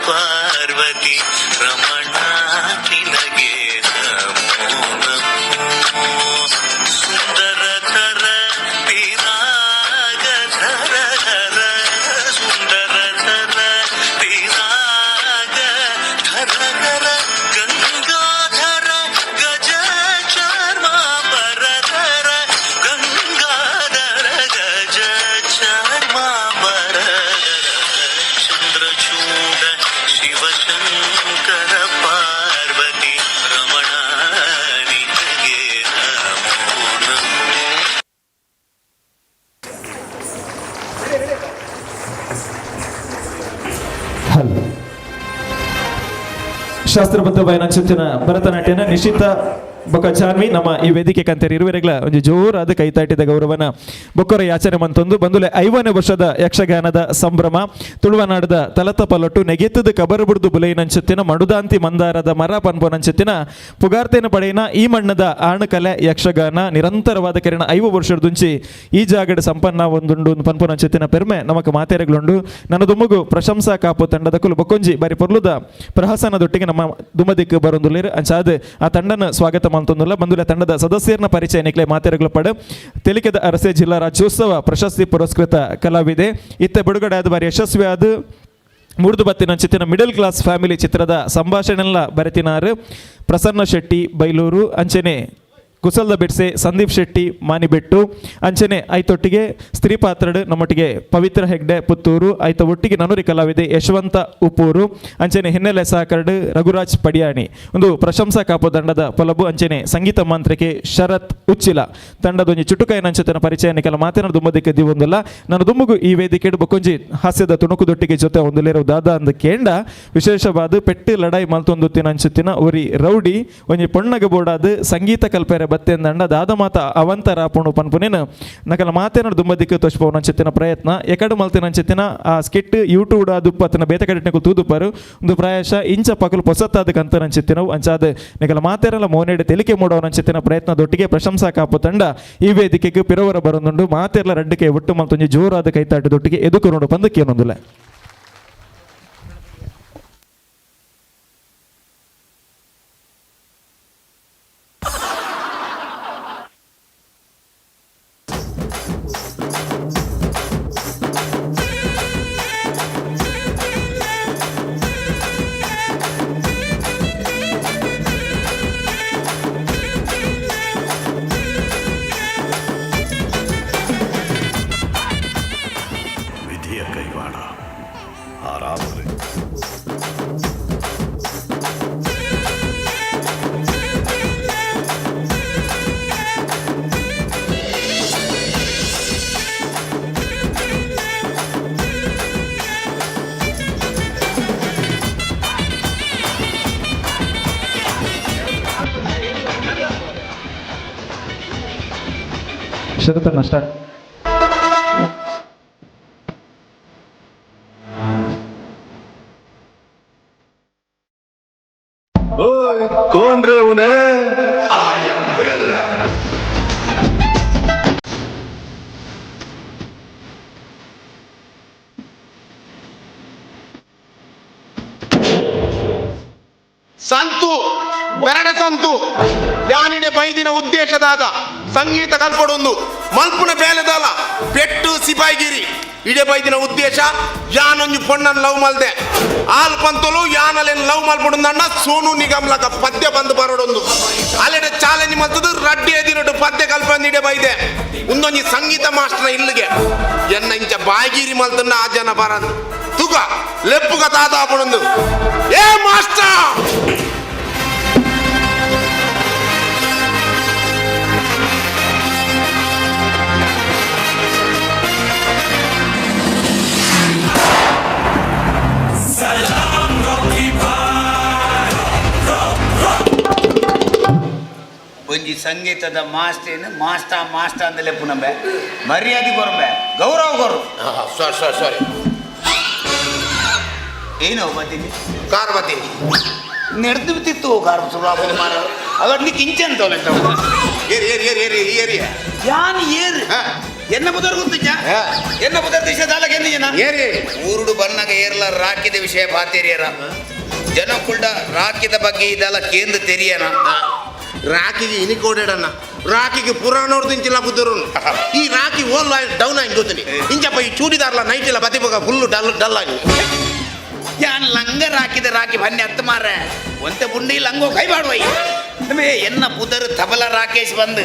ಪಾರ್ವತಿ ರಮಣ ನಿನಗೆ ನಮೋ ನಮೋ. ಸುಂದರತರ ಪಿನಾಗಧರ ಹರ, ಸುಂದರತರ ಪಿನಾಗಧರ ಹರ, ಗಂಗಾಧರ. ಶಿವಶಂಕರ ಪಾರ್ವತಿ ರಮಣ ನಿನಗೆ ನಮೋ ನಮೋ. ಹಲೋ. ಶಾಸ್ತ್ರಬದ್ಧ ಬಯನಂಚಿನ ಭರತನಾಟ್ಯನ ನಿಶಿತ ಬೊಕ್ಕ ಜಾನ್ವಿ ನಮ್ಮ ಈ ವೇದಿಕೆ ಕಂತೇರಿ ಇರುವರೆಗಳ ಒಂದು ಜೋರಾದ ಕೈತಾಟಿದ ಗೌರವನ ಬೊಕ್ಕರ ಯಾಚನೆ ಮಂತೊಂದು ಬಂದುಲೆ 50ನೇ ವರ್ಷದ ಯಕ್ಷಗಾನದ ಸಂಭ್ರಮ ತುಳುವನಾಡದ ತಲತ ಪಲೊಟ್ಟು ನೆಗೆತದ ಕಬರು ಬುಡ್ದು ಬುಲೈನಂಚುತ್ತಿನ ಮಡುದಾಂತಿ ಮಂದಾರದ ಮರ ಪನ್ಪೊನಂಚುತ್ತಿನ ಪುಗಾರ್ತೆನ ಪಡೆಯಿನ ಈ ಮಣ್ಣದ ಆಣುಕಲೆ ಯಕ್ಷಗಾನ ನಿರಂತರವಾದ ಕೆರಣ 50 ವರ್ಷದುಂಚಿ ಈ ಜಾಗಡ ಸಂಪನ್ನ ಒಂದುಂಡು ಪನ್ಪೊನಂಚುತ್ತಿನ ಪೆರ್ಮೆ ನಮಕ್ ಮಾತೆರೆಗಳುಂಡು. ನನ್ನ ದುಮ್ಮಗು ಪ್ರಶಂಸಾ ಕಾಪು ತಂಡದ ಕುಲು ಬೊಕ್ಕೊಂಜಿ ಬಾರಿ ಪೊರ್ಲುದ ಪ್ರಹಸನದೊಟ್ಟಿಗೆ ನಮ್ಮ ದುಮ್ಮದಿಕ್ಕು ಬರೊಂದುಲ್ಲೇರು. ಅಂಚಾದ ಆ ತಂಡನ ಸ್ವಾಗತ ಮಂತೊಂದುಲ್ಲ. ಬಂದುಲ ತಂಡದ ಸದಸ್ಯರನ್ನ ಪರಿಚಯ ನಿಕ್ಲೆ ಮಾತೆರೆಗಳು ಪಡ ತೆಲಿಕೆದ ಅರಸೆ ಜಿಲ್ಲಾ ರಾಜ್ಯೋತ್ಸವ ಪ್ರಶಸ್ತಿ ಪುರಸ್ಕೃತ ಕಲಾವಿದೆ ಇತ್ತ ಬಿಡುಗಡೆ ಆದ ಬಾರಿ ಯಶಸ್ವಿಯಾದ ಮೂರ್ದು ಬತ್ತಿನ ಚಿತ್ತಿನ ಮಿಡಲ್ ಕ್ಲಾಸ್ ಫ್ಯಾಮಿಲಿ ಚಿತ್ರದ ಸಂಭಾಷಣೆಲ್ಲ ಬರೆತಿನಾರು ಪ್ರಸನ್ನ ಶೆಟ್ಟಿ ಬೈಲೂರು, ಅಂಚನೆ ಕುಸಲ್ದ ಬಿಡ್ಸೆ ಸಂದೀಪ್ ಶೆಟ್ಟಿ ಮಾನಿಬೆಟ್ಟು, ಅಂಚನೆ ಐತೊಟ್ಟಿಗೆ ಸ್ತ್ರೀ ಪಾತ್ರಡು ನಮ್ಮೊಟ್ಟಿಗೆ ಪವಿತ್ರ ಹೆಗ್ಡೆ ಪುತ್ತೂರು, ಐತ ಒಟ್ಟಿಗೆ ನನುರಿ ಕಲಾವಿದೆ ಯಶವಂತ ಉಪ್ಪೂರು, ಅಂಚನೆ ಹಿನ್ನೆಲೆ ಸಹಕರಡು ರಘುರಾಜ್ ಪಡಿಯಾಣಿ. ಒಂದು ಪ್ರಶಂಸಾ ಕಾಪು ತಂಡದ ಪೊಲಬು ಅಂಚನೆ ಸಂಗೀತ ಮಾಂತ್ರಿಕೆ ಶರತ್ ಉಚ್ಚಿಲ ತಂಡದೊಂಜಿ ಚುಟುಕಾಯಿನಂಚತನ ಪರಿಚಯ ಕೆಲ ಮಾತಿನ ದುಮ್ಮದಿಕ್ಕೆ ದಿವೊಂದಲ್ಲ. ನನ್ನ ದುಮ್ಮಗು ಈ ವೇದಿಕೆ ಬೊಕ್ಕೊಂಜಿ ಹಾಸ್ಯದ ತುಣುಕುದೊಟ್ಟಿಗೆ ಜೊತೆ ಒಂದುಲೇರು ದಾದಾ ಅಂದ ಕೇಂಡ ವಿಶೇಷವಾದ ಪೆಟ್ಟು ಲಡಾಯಿ ಮಲ್ತೊಂದು ತಿನಂಚುತ್ತಿನ ಒರಿ ರೌಡಿ ಒಂಜಿ ಪೊಣ್ಣಗ ಬೋಡಾದ ಸಂಗೀತ ಕಲ್ಪೆರೆ ಬತ್ತೆಂದಂಡ ದಾದ ಮಾತ ಅವಂತರ ಪುಣು ಪನ್ಪುನೇನು ನಕಲ ಮಾತೇನ ದುಮ್ಮದಿಕ್ಕೆ ತೋಚ್ಪವನಂಚೆತ್ತಿನ ಪ್ರಯತ್ನ ಎಕಡು ಮಲ್ತಿನಂಚೆತ್ತಿನ ಆ ಸ್ಕಿಟ್ ಯೂಟ್ಯೂಬ್ ದುಪ್ಪತ್ತಿನ ಬೇತೆ ಕಡೆಟ್ನಕುಲು ತೂದುಪ್ಪರು ಒಂದು ಪ್ರಾಯಶಃ ಇಂಚ ಪಕಲು ಪೊಸತ್ತಾದ ಕಂತನಂಚೆತ್ತಿನವು ಅಂಚಾದ ನಿಕಲ ಮಾತೇರಲ್ಲ ಮೋನೇಡು ತೆಲಿಕೆ ಮೂಡವನಂಚೆತ್ತಿನ ಪ್ರಯತ್ನದೊಟ್ಟಿಗೆ ಪ್ರಶಂಸಾ ಕಾಪು ತಂಡ ಈ ವೇದಿಕೆಗೆ ಪಿರವರ ಬರೊಂದುಂಡು ಮಾತೇರ್ಲ ರಡ್ಡಿಕೆ ಒಟ್ಟು ಮಲ್ತೊಂಜಿ ಜೋರಾದ ಕೈತಾಟದೊಟ್ಟಿಗೆ ಎದುಕುರುಂಡು ಪಂದಕ್ಕೇನೊಂದುಲ್ಲ. ವಿಧಿಯ ಕೈವಾಡ ಆರಾಮರೆ. ಶರತನ್ನ ಸ್ಟಾರ್ಟ್. कौन रे उन्हें? ಸಂತು ಬೆರಡ ಸಂತು ಯಾನಿಡೆ ಬೈದಿನ ಉದ್ದೇಶದಾದ ಸಂಗೀತ ಕಲ್ಪಡೊಂದು ಮಲ್ಪುನ ಬೇಲೆದಾಲ ಪೆಟ್ಟು ಸಿಪಾಯಿಗಿರಿ ಇಡೆ ಬೈದಿನ ಉದ್ದೇಶ ಯಾನೊಂಜಿ ಪೊಣ್ಣನ್ ಲವ್ ಮಲ್ದೆ ಆಲ್ ಪಂತಲು ಯಾನಲೆನ್ ಲವ್ ಮಲ್ಪಡುಂದಣ್ಣ ಸೋನು ನಿಗಮ್ಲಕ ಪದ್ಯ ಬಂದು ಬರೋಡೊಂದು ಅಲ್ಲೆಡೆ ಚಾಲೆಂಜ್ ಮಲ್ತದು ರಡ್ಡೆ ದಿನಡು ಪದ್ಯ ಕಲ್ಪಂದು ಇಡೆ ಬೈದೆ ಉಂದೊಂಜಿ ಸಂಗೀತ ಮಾಸ್ಟರ್ನ ಇಲ್ಲಿಗೆ ಎನ್ನ ಇಂಚ ಬಾಯಿಗಿರಿ ಮಲ್ತನ್ನ ಆ ಜನ ಬರಂದು ತುಗ ಲೆಪ್ಪುಗ ತಾತ ಆಪಣೊಂದು ಏ ಮಾಸ್ಟರ್ ಒಂಜಿ ಸಂಗೀತದ ಮಾಸ್ಟೇನು ಮಾಸ್ಟ ಮಾಸ್ಟ ಅಂದಲೇ ಪುನಂಬೆ ಮರ್ಯಾದೆ ಕೊರಂಬೆ ಗೌರವ ಕೊರು. ಸಾರಿ ಸಾರಿ ಸಾರಿ. ಏನು ಬತ್ತೀನಿ ಕಾರ್ ಬತ್ತೀನಿ ನಡೆದು ಬಿತ್ತಿತ್ತು ಕಾರ್ ಸುರಾಪುರ ಮಾರ ಅವರ್ ನೀ ಕಿಂಚನ್ ತೋಲೆ ಏರಿ ಏರಿ ಏರಿ ಏರಿ ಏರಿ ಯಾನ್ ಏರ್ ಎನ್ನ ಬುದರ್ ಗೊತ್ತಿಜ್ಜ ಎನ್ನ ಬುದರ್ ದಿಶ ದಾಲಕ್ಕೆ ಎಂದಿಜನ ಏರಿ ಊರುಡು ಬನ್ನಾಗ ಏರ್ಲ ರಾಕಿದ ವಿಷಯ ಬಾತೇರಿಯರ ಜನಕುಲ್ಡ ರಾಕಿದ ಬಗ್ಗೆ ಇದೆಲ್ಲ ಕೇಂದ್ರ ತೆರಿಯನ ರಾಕಿಗೆ ಇನಿಕೋಡೆಡಣ್ಣ ರಾಕಿಗೆ ಪುರಾಣೋರ್ದಿಂಚಿಲ್ಲ ಬುದ್ಧರು ಈ ರಾಕಿ ಓಲ್ ಡೌನ್ ಆಗಿ ಗೊತ್ತೀನಿ ಇಂಚಪ್ಪ ಈ ಚೂಡಿದಾರ್ಲ ನೈಟ್ ಇಲ್ಲ ಬತಿಬಗ ಫುಲ್ ಡಲ್ ಡಲ್ ಆಗಿ ಯಾನ್ ಲಂಗ ರಾಕಿದ ರಾಕಿ ಬನ್ನಿ ಹತ್ತು ಮಾರ ಒಂತೆ ಪುಂಡಿ ಲಂಗೋ ಕೈ ಬಾಡುವೈ ಎನ್ನ ಪುದರ್ ತಬಲ ರಾಕೇಶ್ ಬಂದು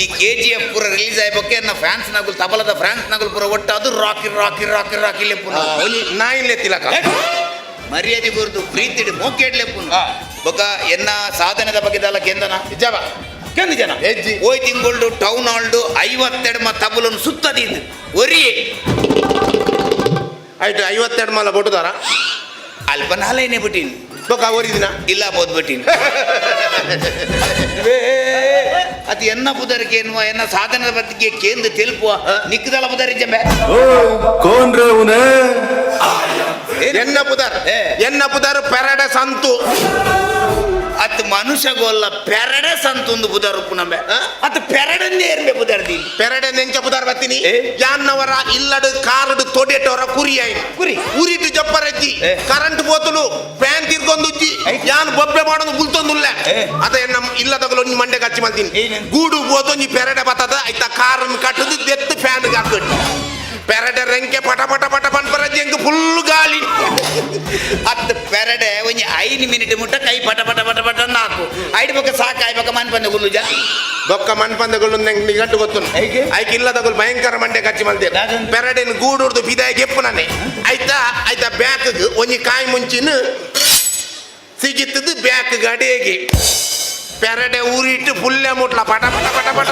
ಈ ಕೆ ಜಿ ಎಫ್ ಪೂರ ರಿಲೀಸ್ ಆಯ್ಬಕ್ಕೆ ಎನ್ನ ಫ್ಯಾನ್ಸ್ ನಗುಲ್ ತಬಲದ ಫ್ಯಾನ್ಸ್ ನಗುಲ್ ಪೂರ ಒಟ್ಟು ಅದು ರಾಕಿ ರಾಕಿ ರಾಕಿ ರಾಕಿ ಲೆಪ್ಪು ನಾಯಿನ್ ಲೆತ್ತಿಲಕ. ಮರ್ಯಾದೆ ಕೊರ್ದು ಪ್ರೀತಿಡ್ ಮೋಕೆಡ್ಲೆಪ್ಪುನು ಬೊಕ ಎನ್ನ ಸಾಧನೆದ ಬಗ್ಗೆ ದಾಲ ಕೆಂದನ ಇಜ್ಜವ ಕೆಂದು ಜನ ಓಯ್ ತಿಂಗೊಳ್ಡು ಟೌನ್ ಹಾಲ್ಡು 52 ತಬಲನ್ನು ಸುತ್ತದಿದ್ದು ಒರಿ ಆಯ್ತು 52 ಮಲ್ಲ ಬೊಟ್ಟುದಾರ ಅಲ್ಪ ನಾಲೇನೆ ಬಿಟ್ಟಿನಿ ಬೊಕ ಒರಿದಿನ ಇಲ್ಲ ಬೋದ್ ಬಿಟ್ಟಿನಿ ಅದು ಎನ್ನ ಪುದರ್ಗೆ ಎನ್ನುವ ಎನ್ನ ಸಾಧನದ ಬಗ್ಗೆ ಕೇಂದ್ರ ತೆಲುಪುವ ನಿಕ್ಕದಲ್ಲ ಪುದರ್ ಜಂಬೆ ಕೋನ್ ರೇ ಉನೆ ಎನ್ನ ಪುದರ್ ಎನ್ನ ಪುದರ್ ಪೆರಡೆ ಸಂತು ಅತ್ ಮನುಷ್ಯಗೋಲ್ಲ ಪೆರಡೆ ಸಂತೊಂದು ಪುದರ್ ಉಪ್ಪುನಂಬೆ ಅತ್ ಪೆರಡನ್ನೇ ಏರ್ಬೆ ಪುದರ್ ದಿ ಪೆರಡೆ ನೆಂಚ ಪುದರ್ ಬತ್ತೀನಿ ಯಾನ್ನವರ ಇಲ್ಲಡು ಕಾರಡು ತೊಡೆಟವರ ಕುರಿ ಆಯ್ತು ಕುರಿ ಉರಿಟು ಜಪ್ಪರಜ್ಜಿ ಕರೆಂಟ್ ಬೋತಲು ಫ್ಯಾನ್ ತಿರ್ಗೊಂದುಜ್ಜಿ ಯಾನ್ ಬೊಬ್ಬೆ ಮಾಡೋದು ಬುಲ್ತೊಂದುಲ್ಲ ಅದ ಎನ್ನ ಇಲ್ಲದಗಲು ಒಂಜಿ ಮಂಡೆ ಕಚ್ಚಿ ಮಲ್ತೀನಿ ಗೂಡು ಬೋತೊಂಜಿ ಪೆರಡೆ ಬತ್ತದ ಐತ ಕಾರನ್ನು ಕಟ್ಟದು ದೆತ್ತು ಫ್ಯಾನ್ ಹಾಕಿ ಪೆರಡೆ ರೆಂಕೆ ಪಟ ಪಟ ಪಟ ಪನ್ಪರಜ್ಜಿ ಎಂಕ್ ಫುಲ್ ಗಾಳಿ ಅತ್ ಪೆರಡೆ ಒಂಜಿ 5 ಮಿನಿಟ್ ಮುಟ್ಟ ಕೈ ಪಟ ಪಟ ಪಟ ಪಟ ನಾಕು ಐಡ್ ಬೊಕ್ಕ ಸಾಕು ಆಯ್ ಬೊಕ್ಕ ಮನ್ಪಂದೆ ಗುಲ್ಲುಜ ಬೊಕ್ಕ ಮನ್ಪಂದಗಳು ನಂಗೆ ನಿಗಂಟು ಗೊತ್ತು ಐಕ್ ಇಲ್ಲದಗಳು ಭಯಂಕರ ಮಂಡೆ ಕಚ್ಚಿ ಮಲ್ದೆ ಪೆರಡೆನ್ ಗೂಡುರ್ದು ಬಿದಾಯ ಗೆಪ್ಪು ನಾನೆ ಆಯ್ತಾ ಆಯ್ತಾ ಬ್ಯಾಕ್ ಒಂಜಿ ಕಾಯಿ ಮುಂಚಿನ ಸಿಗಿತ್ತದು ಬ್ಯಾಕ್ ಗಡಿಗೆ ಪೆರಡೆ ಊರಿಟ್ಟು ಫುಲ್ಲೆ ಮುಟ್ಲ ಪಟ ಪಟ ಪಟ ಪಟ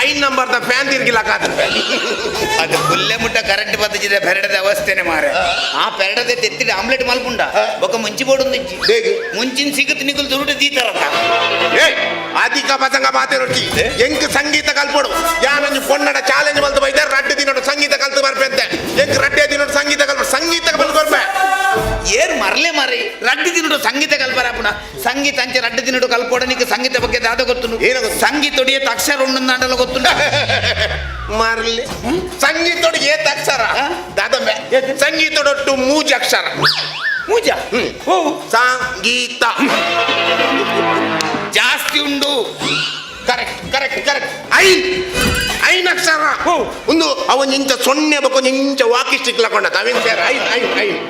5 ನಂಬರ್ದ ಫ್ಯಾನ್ ತಿರ್ಗಿಲ್ಲ ಕಾದ ಅದು ಫುಲ್ಲೆ ಮುಟ್ಟ ಕರೆಂಟ್ ಬತ್ತಿದ ಪೆರಡದ ಅವಸ್ಥೆನೆ ಮಾರೆ ಆ ಪೆರಡದ ತೆತ್ತಿಡ ಆಮ್ಲೆಟ್ ಮಲ್ಪುಂಡ ಬೊಕ್ಕ ಮುಂಚಿ ಬೋಡು ಮುಂಚಿ ಮುಂಚಿನ ಸಿಗುತ್ತೆ ನಿಗುಲ್ ದುರುಡು ದೀತಾರತ್ತ ಏಯ್ ಅಧಿಕ ಪಸಂಗ ಮಾತಿರೊಟ್ಟಿ ಎಂಕ್ ಸಂಗೀತ ಕಲ್ಪೊಡು ಯಾನೊಂಜಿ ಪೊನ್ನಡ ಚಾಲೆಂಜ್ ಮಲ್ತು ಬೈದ ರಡ್ಡು ದಿನಡು ಸಂಗೀತ ಕಲ್ತು ಬರ್ಪೆಂತೆ ಎಂಕ್ ರಡ್ಡೆ ದಿನಡು ಸಂಗೀತ ಕಲ್ಪ ಸಂಗೀತ ಕಲ್ತು ಬರ್ಪೆ ಏರ್ ಮರಲೆ ಮಾರಿ ರಡ್ಡು ದಿನಡು ಸಂಗೀತ ಕಲ್ಪರಾಪುಣ ಸಂಗೀತ ಅಂಚೆ ರಡ್ಡು ದಿನಡು ಕಲ್ಪೋಡ ನಿಕ್ ಸಂಗೀತ ಬಗ್ಗೆ ದಾದ ಗೊತ್ತು ಏನು ಸಂಗೀತ ಏತ್ ಅಕ್ಷರ ಉಂಡು ಗೊತ್ತುಂಡ ಮಾರಲಿ ಸಂಗೀತೋಡು ಏತ್ ಅಕ್ಷರ ದಾದಮ್ಮೆ ಸಂಗೀತದೊಟ್ಟು ಮೂಜ್ ಅಕ್ಷರ ಮೂಜ ಸಂಗೀತ ಜಾಸ್ತಿ ಉಂಡು ಕರೆಕ್ಟ್ ಕರೆಕ್ಟ್ ಕರೆಕ್ಟ್ ಐನ್ ಐನ್ ಅಕ್ಷರ ಒಂದು ಅವ ನಿಂಚ ಸೊನ್ನೆ ಬೊಕ್ಕ ನಿಂಚ ವಾಕಿ ಸ್ಟಿಕ್ ಲಕೊಂಡ ತಾವೇನ್ ಸೇರ ಐನ್ ಐನ್ ಐನ್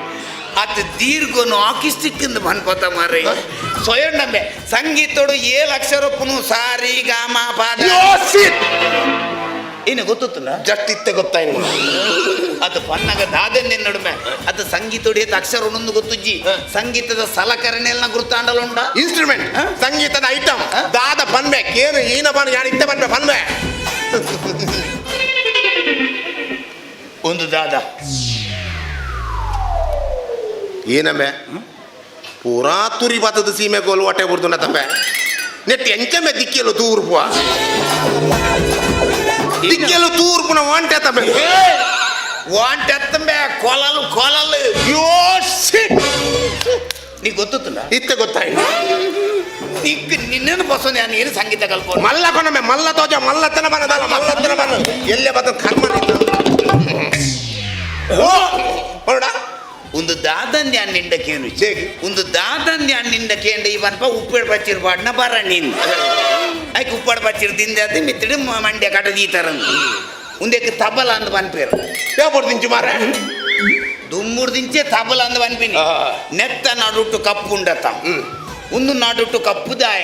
ಅತ್ ದೀರ್ಘನು ಹಾಕಿ ಸ್ಟಿಕ್ ಇಂದ ಮನ್ಪತ ಮಾರ್ರೆ ಸೊಯಂಡಂಬೆ ಸಂಗೀತೋಡು ಏಳು ಅಕ್ಷರಪ್ಪನು ಸಾರಿ ಗಾಮ ಪಾದ ಏನು ಗೊತ್ತಿಲ್ಲ ಜಸ್ಟ್ ಇತ್ತೆ ಗೊತ್ತಾಯ್ತು ಅದು ಪನ್ನಾಗ ದಾದೆಂದೆ ನಡುಮೆ ಅದು ಸಂಗೀತೋಡು ಏತ್ ಅಕ್ಷರ ಒಂದೊಂದು ಗೊತ್ತುಜ್ಜಿ ಸಂಗೀತದ ಸಲಕರಣೆ ಎಲ್ಲ ಗುರುತಾಂಡಲ ಉಂಡ ಇನ್ಸ್ಟ್ರೂಮೆಂಟ್ ಸಂಗೀತದ ಐಟಮ್ ದಾದ ಪನ್ಬೆ ಏನು ಈನ ಬನ್ ಯಾರು ಇತ್ತೆ ಪನ್ಬೆ ಪನ್ಬೆ ಒಂದು ದಾದ ಏನಮ್ಮೆ ಪೂರಾ ತುರಿ ಬತ್ತದ ಸೀಮೆ ಗೋಲು ಹೊಟ್ಟೆ ಬುರ್ದು ತಪ್ಪೆ ನೆಟ್ ಎಂಚಮ್ಮೆ ದಿಕ್ಕಿಯಲು ತೂರ್ಪುವ ದಿಕ್ಕಿಯಲು ತೂರ್ಪುನ ವಾಂಟೆ ತಪ್ಪೆ ವಾಂಟೆ ತಂಬೆ ಕೊಲಲು ಕೊಲಲು ಯೋ ಶಿಟ್ ನೀ ಗೊತ್ತಿಲ್ಲ ಇತ್ತೆ ಗೊತ್ತಾಯ್ತು ನಿಕ್ ನಿನ್ನನ್ನು ಬಸ್ಸೊಂದು ನಾನು ಏನು ಸಂಗೀತ ಕಲ್ಪೋ ಮಲ್ಲ ಕೊನಮೆ ಮಲ್ಲ ತೋಜ ಮಲ್ಲತ್ತನ ಬನ್ನದಲ್ಲ ಮಲ್ಲತ್ತನ ಬನ್ನ ಎಲ್ಲೇ ಬತ್ತ ಕರ್ಮ ಓ ನೋಡ ಒಂದು ದಾದಂದಿ ಅಣ್ಣಿಂಡ ಕೇನು ಒಂದು ದಾದಂದಿ ಅಣ್ಣಿಂಡ ಕೇಂಡ ಈ ಪನ್ಪ ಉಪ್ಪೇಡು ಪಚ್ಚಿರು ಪಾಡ್ನ ಬರ ನೀನು ಐಕ್ ಉಪ್ಪಾಡು ಪಚ್ಚಿರು ತಿಂದೆ ಅದು ಮಿತ್ತಿಡು ಮಂಡ್ಯ ಕಟ ದೀತಾರಂದು ಉಂದಕ್ಕೆ ತಬಲ ಅಂದ್ ಪನ್ಪೇರು ಪೇಪರ್ ದಿಂಚು ಮಾರ ದುಮ್ಮುಡು ದಿಂಚೆ ತಬಲ ಅಂದ್ ಪನ್ಪಿನಿ ನೆತ್ತ ನಡುಟ್ಟು ಕಪ್ಪು ಉಂಡತ್ತ ಒಂದು ನಡುಟ್ಟು ಕಪ್ಪು ದಾಯ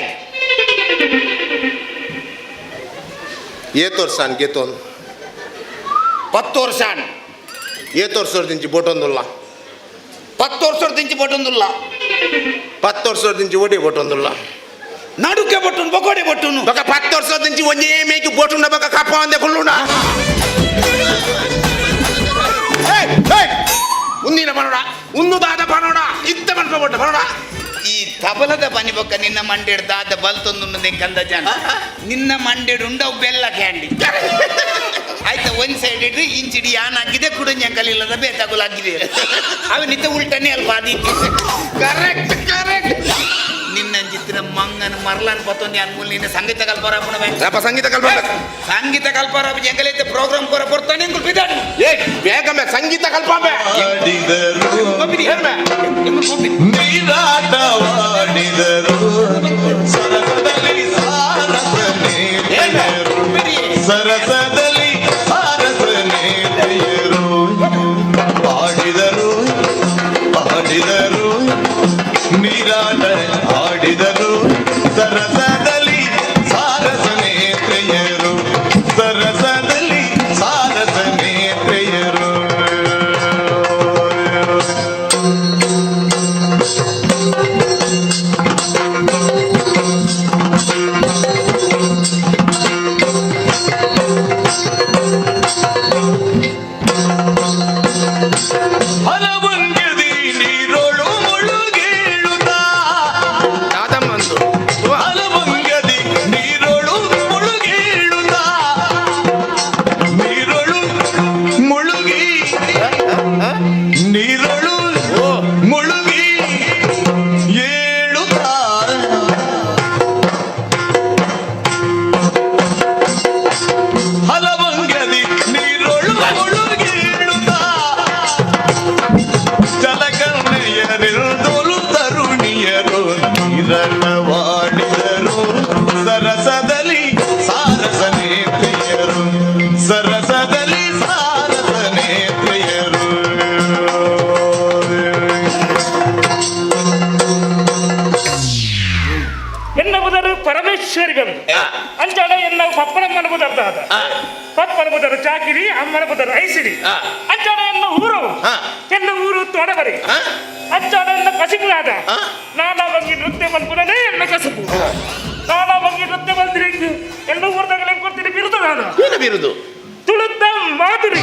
ಏತ್ ವರ್ಷ ಗೇತೋನ್ 10 ವರ್ಷ ಏತ್ ವರ್ಷ ದಿಂಚಿ ಬೋಟೊಂದುಲ್ಲ 10 ವರ್ಷ ದಿಂಚಿ ಬೊಟ್ಟೊಂದುಲ್ಲ 10 ವರ್ಷ ದಿಂಚಿ ಓಡಿ ಬೊಟ್ಟೊಂದುಲ್ಲ ನಡುಕೆ ಬೊಟ್ಟುನು ಬೊಕೋಡೆ ಬೊಟ್ಟುನು ಬೊಕ 10 ವರ್ಷ ದಿಂಚಿ ಒಂಜೇ ಮೇಕಿ ಬೊಟ್ಟುಂಡ ಬೊಕ ಕಪ್ಪ ಒಂದೆ ಕುಳ್ಳುಂಡ ಉಂದಿನ ಬನೋಡ ಉಂದು ದಾದ ಬನೋಡ ಇತ್ತ ಬನ್ಪ ಬೊಟ್ಟ ಬನೋಡ ಈ ತಬಲದ ಬನಿ ಬೊಕ್ಕ ನಿನ್ನ ಮಂಡೆಡ್ ದಾದ ಬಲ್ತೊಂದು ಕಂದ ಜನ ನಿನ್ನ ಮಂಡೆಡ್ ಉಂಡವು ಬೆಲ್ಲ ಕ್ಯಾಂಡಿ ಆಯ್ತಾ ಒಂದ್ ಸೈಡ್ ಇಟ್ಟು ಇಂಚಿಡಿ ಯಾನ್ ಹಾಕಿದೆ ಕುಡುಂಜಂಕಲಿಲ್ಲದ ಬೇತಗುಲಾಗಿದೆ ಅವನಿದ್ದ ಉಲ್ಟನೇ ಅಲ್ಪ ಆದಿತ್ತು ಕರೆಕ್ಟ್ ಕರೆಕ್ಟ್ ನಿನ್ನ ಚಿತ್ರ ಮಂಗನ ಮರ್ಲನ್ ಪತ್ತೊಂದು ಅನ್ಮೂಲ್ ನಿನ್ನ ಸಂಗೀತ ಕಲ್ಪರಾಪಣ ಅಪ್ಪ ಸಂಗೀತ ಕಲ್ಪರ ಸಂಗೀತ ಕಲ್ಪರಾಪ ಜಂಗಲೈತೆ ಪ್ರೋಗ್ರಾಮ್ ಕೊರ ಕೊಡ್ತಾನೆ ಅಂಕುಲ್ ಬಿದ್ದಾಡು ಏ ಬೇಗಮ್ಮೆ ಸಂಗೀತ ಕಲ್ಪಾಂಬೆ ನೀರಾಟವಾಡಿದರು ಸರಸದಲ್ಲಿ ಸಾರಸನೇ ಸರಸದಲ್ಲಿ ಸಾರಸನೇ ಆಡಿದರು ಆಡಿದರು ನೀರಾಟ ಆಡಿದರು ಸರಸದಲ್ಲಿ ಸಾರಸನೇತ್ರೆಯರು ಸರಸದಲ್ಲಿ ಸಾರಸನೇತ್ರೆಯರು. ಸಾರಸನೆಂದೋಲು ತರುಣಿಯರು ನೀರಟವಾಡಿದರು ಸರಸದಲ್ಲಿ ಸಾರಸನೇತ್ರೆಯರು ಸರಸದಲ್ಲಿ ಸಾರಸನೇತ್ರೆಯರು. ಎನ್ನುವುದರು ಪರಮೇಶ್ವರಿಗಂದು ಅಂಚಾಡ ಎನ್ನ ಪಪ್ಪನಮ್ಮನ ಬುದರ್ದ ಪಪ್ಪನ ಬುದರು ಚಾಕಿರಿ, ಅಮ್ಮನ ಬುದರು ಐಸಿರಿ. ಅಂಚಾಡ ಎನ್ನ ಊರು, ಎನ್ನ ಊರು ತೋಡಬರಿ. ಅಂಚಾಡ ಎನ್ನ ಕಸಿಬುಲಾದ ನಾನಾ ಬಂಗಿ ನೃತ್ಯ ಮಲ್ಪುನನೇ ಎನ್ನ ಕಸುಬು. ನಾನಾ ಬಂಗಿ ನೃತ್ಯ ಬಂದಿರಿ ಎಲ್ಲ ಊರ್ದಾಗಲೇ ಕೊಡ್ತೀನಿ ಬಿರುದು ನಾನು. ಏನು ಬಿರುದು? ತುಳುತ್ತ ಮಾಧುರಿ.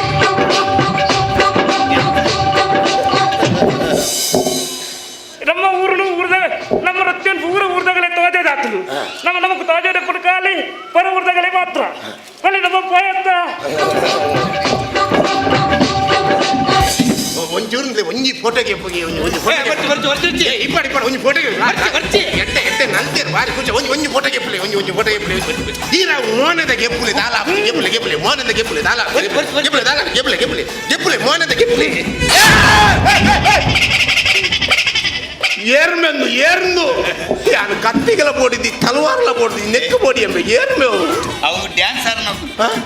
ನಮ್ಮ ಊರು ಊರ್ದಾಗ ನಮ್ಮ ನೃತ್ಯ ಊರ ಊರ್ದಾಗಲೇ ತೋಜದಾತಲು. ನಮ್ಮ ನಮಗ್ ತೋಜದ ಪುಡ್ಕಾಲಿ ಪರ ಊರ್ದಾಗಲೇ ಮಾತ್ರ ಅಲ್ಲಿ ನಮ್ಮ ಪೋಯತ್ತ. ಒಂಚೂರು ಒಂಜಿ ಫೋಟೋಗೆ ಪೋಗಿ ಒಂಜಿ ಒಂಜಿ ಫೋಟೋ ಇಪ್ಪಾಡಿ ಇಪ್ಪಾಡಿ ಒಂಜಿ ಫೋಟೋಗೆ ಎಟ್ಟೆ ಎಟ್ಟೆ ನಲ್ತೇರು ಬಾರಿ ಖುಷಿ. ಒಂಜಿ ಒಂಜಿ ಫೋಟೋ ಗೆಪ್ಪುಲೆ, ಒಂಜಿ ಒಂಜಿ ಫೋಟೋ ಗೆಪ್ಪುಲೆ. ಈರ ಮೋನದ ಗೆಪ್ಪುಲೆ ದಾಲ ಗೆಪ್ಪುಲೆ ಗೆಪ್ಪುಲೆ ಮೋನದ ಗೆಪ್ಪುಲೆ ದಾಲ ಗೆಪ್ಪುಲೆ ದಾಲ ಗೆಪ್ಪುಲೆ ಗೆಪ್ಪುಲೆ ಗೆಪ್ಪುಲೆ ಮೋನದ ಗೆಪ್ಪುಲೆ. ಏರ್ಮೆಂದು ಏರ್ಂದು ಯಾನು ಕತ್ತಿಗೆಲ್ಲ ಬೋಡಿದ್ದಿ, ತಲವಾರ್ಲ ಬೋಡಿದ್ದಿ, ನೆಕ್ ಬೋಡಿ ಎಂಬ ಏರ್ಮೆ. ಅವು ಡ್ಯಾನ್ಸರ್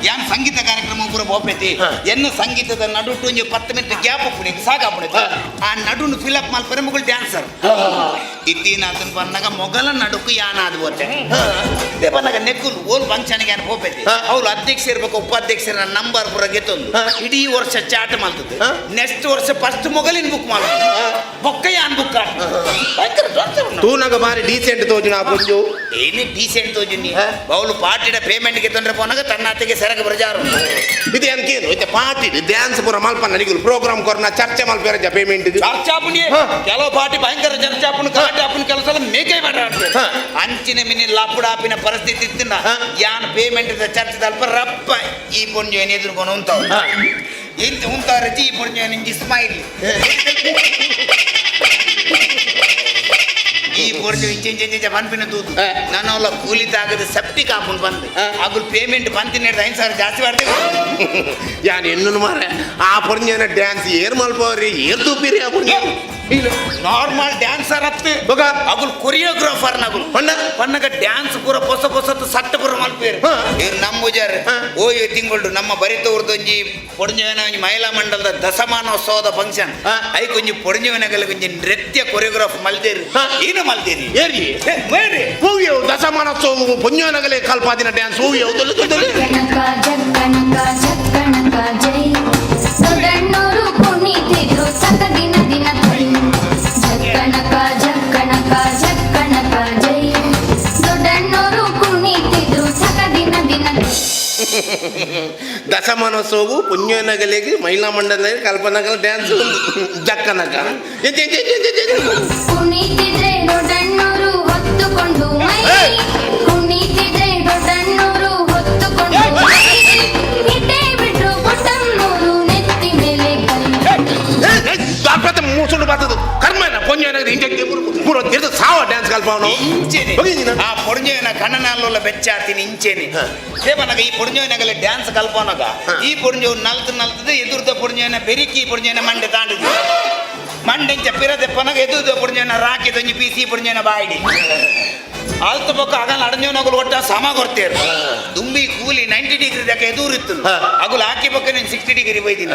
ಯಾನ್ ಸಂಗೀತ ಕಾರ್ಯಕ್ರಮ ಪೂರ ಬೋಪೈತಿ. ಎನ್ನ ಸಂಗೀತದ ನಡುಟು ಒಂಜಿ 10 ಮಿನಿಟ್ ಗ್ಯಾಪ್ ಉಪ್ಪುನಿ ಸಾಕಾಪುಣಿ. ಆ ನಡುನು ಫಿಲ್ ಅಪ್ ಮಲ್ಪರೆ ಮುಗುಲ್ ಡ್ಯಾನ್ಸರ್ ಇತ್ತೀನಾತನ್ ಬನ್ನಾಗ ಮೊಗಲ ನಡುಕು ಯಾನಾದ್ ಬೋತೆ ಬನ್ನಾಗ ನೆಕ್ಕುಲು ಓಲ್ ಫಂಕ್ಷನ್ಗೆ ಯಾನ್ ಬೋಪೈತಿ. ಅವ್ರು ಅಧ್ಯಕ್ಷ ಇರ್ಬೇಕು, ಉಪಾಧ್ಯಕ್ಷರ ನಂಬರ್ ಪೂರ ಗೆತ್ತೊಂದು ಇಡೀ ವರ್ಷ ಚಾಟ್ ಮಾಡ್ತದೆ. ನೆಕ್ಸ್ಟ್ ವರ್ಷ ಫಸ್ಟ್ ಮೊಗಲಿನ ಬುಕ್ ಮಾಡ ಬೊಕ್ಕ ಯಾನ್ ಬುಕ್. ತೂನಾಗ ಬಾರಿ ಡೀಸೆಂಟ್ ತೋಜುನ ಆ ಪೊಂಜು. ಏನೇ ಡೀಸೆಂಟ್ ತೋಜುನಿ ಬೌಲು ಪಾರ್ಟಿಡ ಪೇಮೆಂಟ್ ಗೆ ತೊಂದ್ರೆ ಪೋನಾಗ ತನ್ನ ಅತ್ತಿಗೆ ಸೆರಗ ಪ್ರಜಾರು. ಇದು ಎಂಕೇನು ಇತ್ತೆ ಪಾರ್ಟಿ ಡ್ಯಾನ್ಸ್ ಪೂರ ಮಲ್ಪನ್ನ ನಿಗುಲು ಪ್ರೋಗ್ರಾಮ್ ಕೊರ್ನ ಚರ್ಚೆ ಮಲ್ಪೇರ ಪೇಮೆಂಟ್. ಚರ್ಚಾಪುನಿ ಕೆಲವು ಪಾರ್ಟಿ ಭಯಂಕರ ಚರ್ಚಾಪುನ ಕಲಾಟೆ ಆಪುನ ಕೆಲಸ ಎಲ್ಲ ಮೇಕೈ ಮಾಡ ಅಂಚಿನ ಮಿನಿ ಲಾಪುಡ ಆಪಿನ ಪರಿಸ್ಥಿತಿ ಇತ್ತಿನ ಯಾನ್ ಪೇಮೆಂಟ್ ಚರ್ಚೆ ಅಲ್ಪ ರಪ್ಪ ಈ ಪೊಂಜು ಏನು ಎದುರ್ಕೊಂಡು ಉಂತಾವ್ ಇಂತ ಉಂತಾರಜಿ ಈ ಪೊಂಜು ಇಂಜಿ ಸ್ಮೈಲ್ ಈ ಪೊರ್ಜು ಇಂಚೆ ಇಂಚೆ ಇಂಚೆ ಪನ್ಪಿನ ತೂತು ನಾನು ಕೂಲಿ ತಾಗದ ಸೆಪ್ಟಿಕ್ ಹಾಕೊಂಡು ಬಂದು ಅಗುಲ್ ಪೇಮೆಂಟ್ ಬಂತಿನ 5,000 ಜಾಸ್ತಿ ಮಾಡ್ತೀವಿ. ಯಾನ್ ಎನ್ನು ಮಾರೆ ಆ ಪೊರ್ಜನ ಡ್ಯಾನ್ಸ್ ಏರ್ ಮಲ್ಪವ್ರಿ ಏರ್ ತೂಪಿರಿ ಆ ಪೊರ್ಜ. ನಾರ್ಮಲ್ ಡ್ಯಾನ್ಸರ್ ಅತ್ತು ಅಗುಲ್ ಕೊರಿಯೋಗ್ರಾಫರ್ ನಗುಲ್ ಪನ್ನಗ ಡ್ಯಾನ್ಸ್ ಪೂರ ಪೊಸ ಪೊಸತ್ತು ಸಟ್ಟ ಪೂರ ಮಲ್ಪೇರು ಇವ್ರು ನಮ್ಮ ಉಜಾರ್. ಓಯ್ ತಿಂಗಳು ನಮ್ಮ ಬರಿತ ಊರ್ದೊಂಜಿ ಪೊಡಿಂಜವನ ಒಂಜಿ ಮಹಿಳಾ ಮಂಡಲದ ದಶಮಾನೋತ್ಸವದ ಫಂಕ್ಷನ್ ಐಕೊಂಜಿ ಒಂಜಿ ಪೊಡಿಂಜವನಗಲ ಒಂಜಿ ನೃತ್ಯ ಕೊರಿಯೋಗ್ರಾಫ್ ಮಲ್ದೇರು ಏನು ಮಲ್ದೇರಿ ಏರಿ ಹೂವಿಯವು ದಶಮಾನೋತ್ಸವ ಪೊಂಜವನಗಲೆ ಕಲ್ಪಾದಿನ ಡ್ಯಾನ್ಸ್ ಹೂವಿಯವು ಜಕ್ಕಣಕ ಜಕ್ಕಣಕ ಜೈ ದೊಡ್ಡಣ್ಣೋರು ಕುಣಿತಿದ್ರು ಸಕದಿನ ದಿನ ಜಕ್ಕಣಕ ಜಕ್ಕಣಕ ಜಕ್ಕಣಕ ಜೈ ದೊಡ್ಡಣ್ಣೋರು ಕುಣಿತಿದ್ರು ಸಕದಿನ ದಿನ. ದಶಮಾನೋತ್ಸವವು ಪುಣ್ಯನಗಲಿಗೆ ಮಹಿಳಾ ಮಂಡಲ ಕಲ್ಪನಗಲ ಡ್ಯಾನ್ಸ್ ಜಕ್ಕನಕ ಕುಣಿತಿದ್ರೆ ದೊಡ್ಡಣ್ಣೋರು ಹೊತ್ತುಕೊಂಡು ಮೈ ಕುಣಿತಿದ್ರೆ ದೊಡ್ಡಣ್ಣೋರು ಹೊತ್ತುಕೊಂಡು ಮೈ ಇಟ್ಟೇ ಬಿಟ್ರು ಪುಟ್ಟಮ್ಮೋರು ನೆತ್ತಿ ಮೇಲೆ ಕೈ. ಮೂಸುಂಡು ಬರ್ತದೆ ಕರ್ಮನ ಪೊಂಜನಗಲಿ ಇಂಚೆ ಪೂರ ತಿರ್ದು ಸಾವ ಡ್ಯಾನ್ಸ್ ಕಲ್ಪವನು ಇಂಚೇನೆ ಆ ಪೊಡಿಂಜನ ಕಣ್ಣನಲ್ಲ ಬೆಚ್ಚಾತೀನಿ ಇಂಚೇನೆ ಸೇಬನಗ ಈ ಪೊಡಿಂಜನಗಲ ಡ್ಯಾನ್ಸ್ ಕಲ್ಪನಗ ಈ ಪೊಡಿಂಜ ನಲ್ತು ನಲ್ತದೆ ಎದುರ್ದ ಪೊಡಿಂಜನ ಬೆರಿಕಿ ಪೊಡಿಂಜನ ಮಂಡೆ ತಾಂಡಿದ್ದು ಮಂಡೆಂಚ ಪಿರದೆಪ್ಪನಗ ಎದುರ್ದ ಪೊಡಿಂಜನ ರಾಕಿ ತೊಂಜಿ ಪೀಸಿ ಪೊಡಿಂಜನ ಬಾಯಿಡಿ ಆಲ್ತು ಪಕ್ಕ ಆಗಲ್ಲ ಅಡಂಜನಗಳು ಒಟ್ಟ ಸಮ ಕೊಡ್ತೇರು ದುಂಬಿ ಕೂಲಿ 90 ಡಿಗ್ರಿ ದಕ್ಕ ಎದುರಿತ್ತು ಅಗುಲು ಹಾಕಿ ಪಕ್ಕ ನೀನು 60 ಡಿಗ್ರಿ ಬೈದಿನ.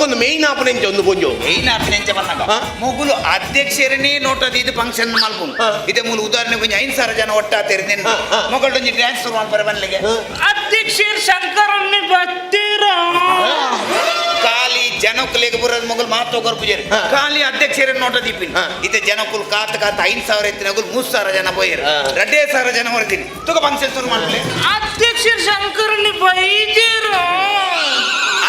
ಒಂದು ಮೇಯ್ನ್ ಆಪನೆಂಚ ಒಂದು ಪೊಂಜು ಮೇಯ್ನ್ ಆಪನೆಂಚ ಬಂದಾಗ ಮೊಗುಲು ಅಧ್ಯಕ್ಷರನ್ನೇ ನೋಟದ ಇದು ಫಂಕ್ಷನ್ ಮಲ್ಪುನು ಇದೇ ಮೂಲ ಉದಾಹರಣೆ ಕೊಂಚ 5,000 ಜನ ಒಟ್ಟಾತೇರಿ ನಿನ್ನ ಮೊಗಳೊಂಜಿ ಡ್ಯಾನ್ಸ್ ಶುರು ಮಲ್ಪರೆ ಬನ್ಲಿಗೆ ಅಧ್ಯಕ್ಷರು ಶಂಕರನ್ನೇ ಬರ್ತೀರಾ ಖಾಲಿ ಜನಕುಲಿಗೆ ಬರೋದು ಮೊಗಲು ಮಾತು ಪೂಜಾರಿ ಖಾಲಿ ಅಧ್ಯಕ್ಷರ ನೋಟ ದೀಪಿನ ಇತ್ತೆ ಜನಕುಲ್ ಕಾತ್ ಕಾತ್ 5,000 ಎತ್ತಿನಗುಲ್ 3,000 ಜನ ಪೋಯರು 2,500 ಜನ ಹೊರತೀನಿ ತುಗ ಫಂಕ್ಷನ್ ಶುರು ಮಾಡಲಿ. ಅಧ್ಯಕ್ಷರು ಶಂಕರನ್ನೇ ಬೈದಿರ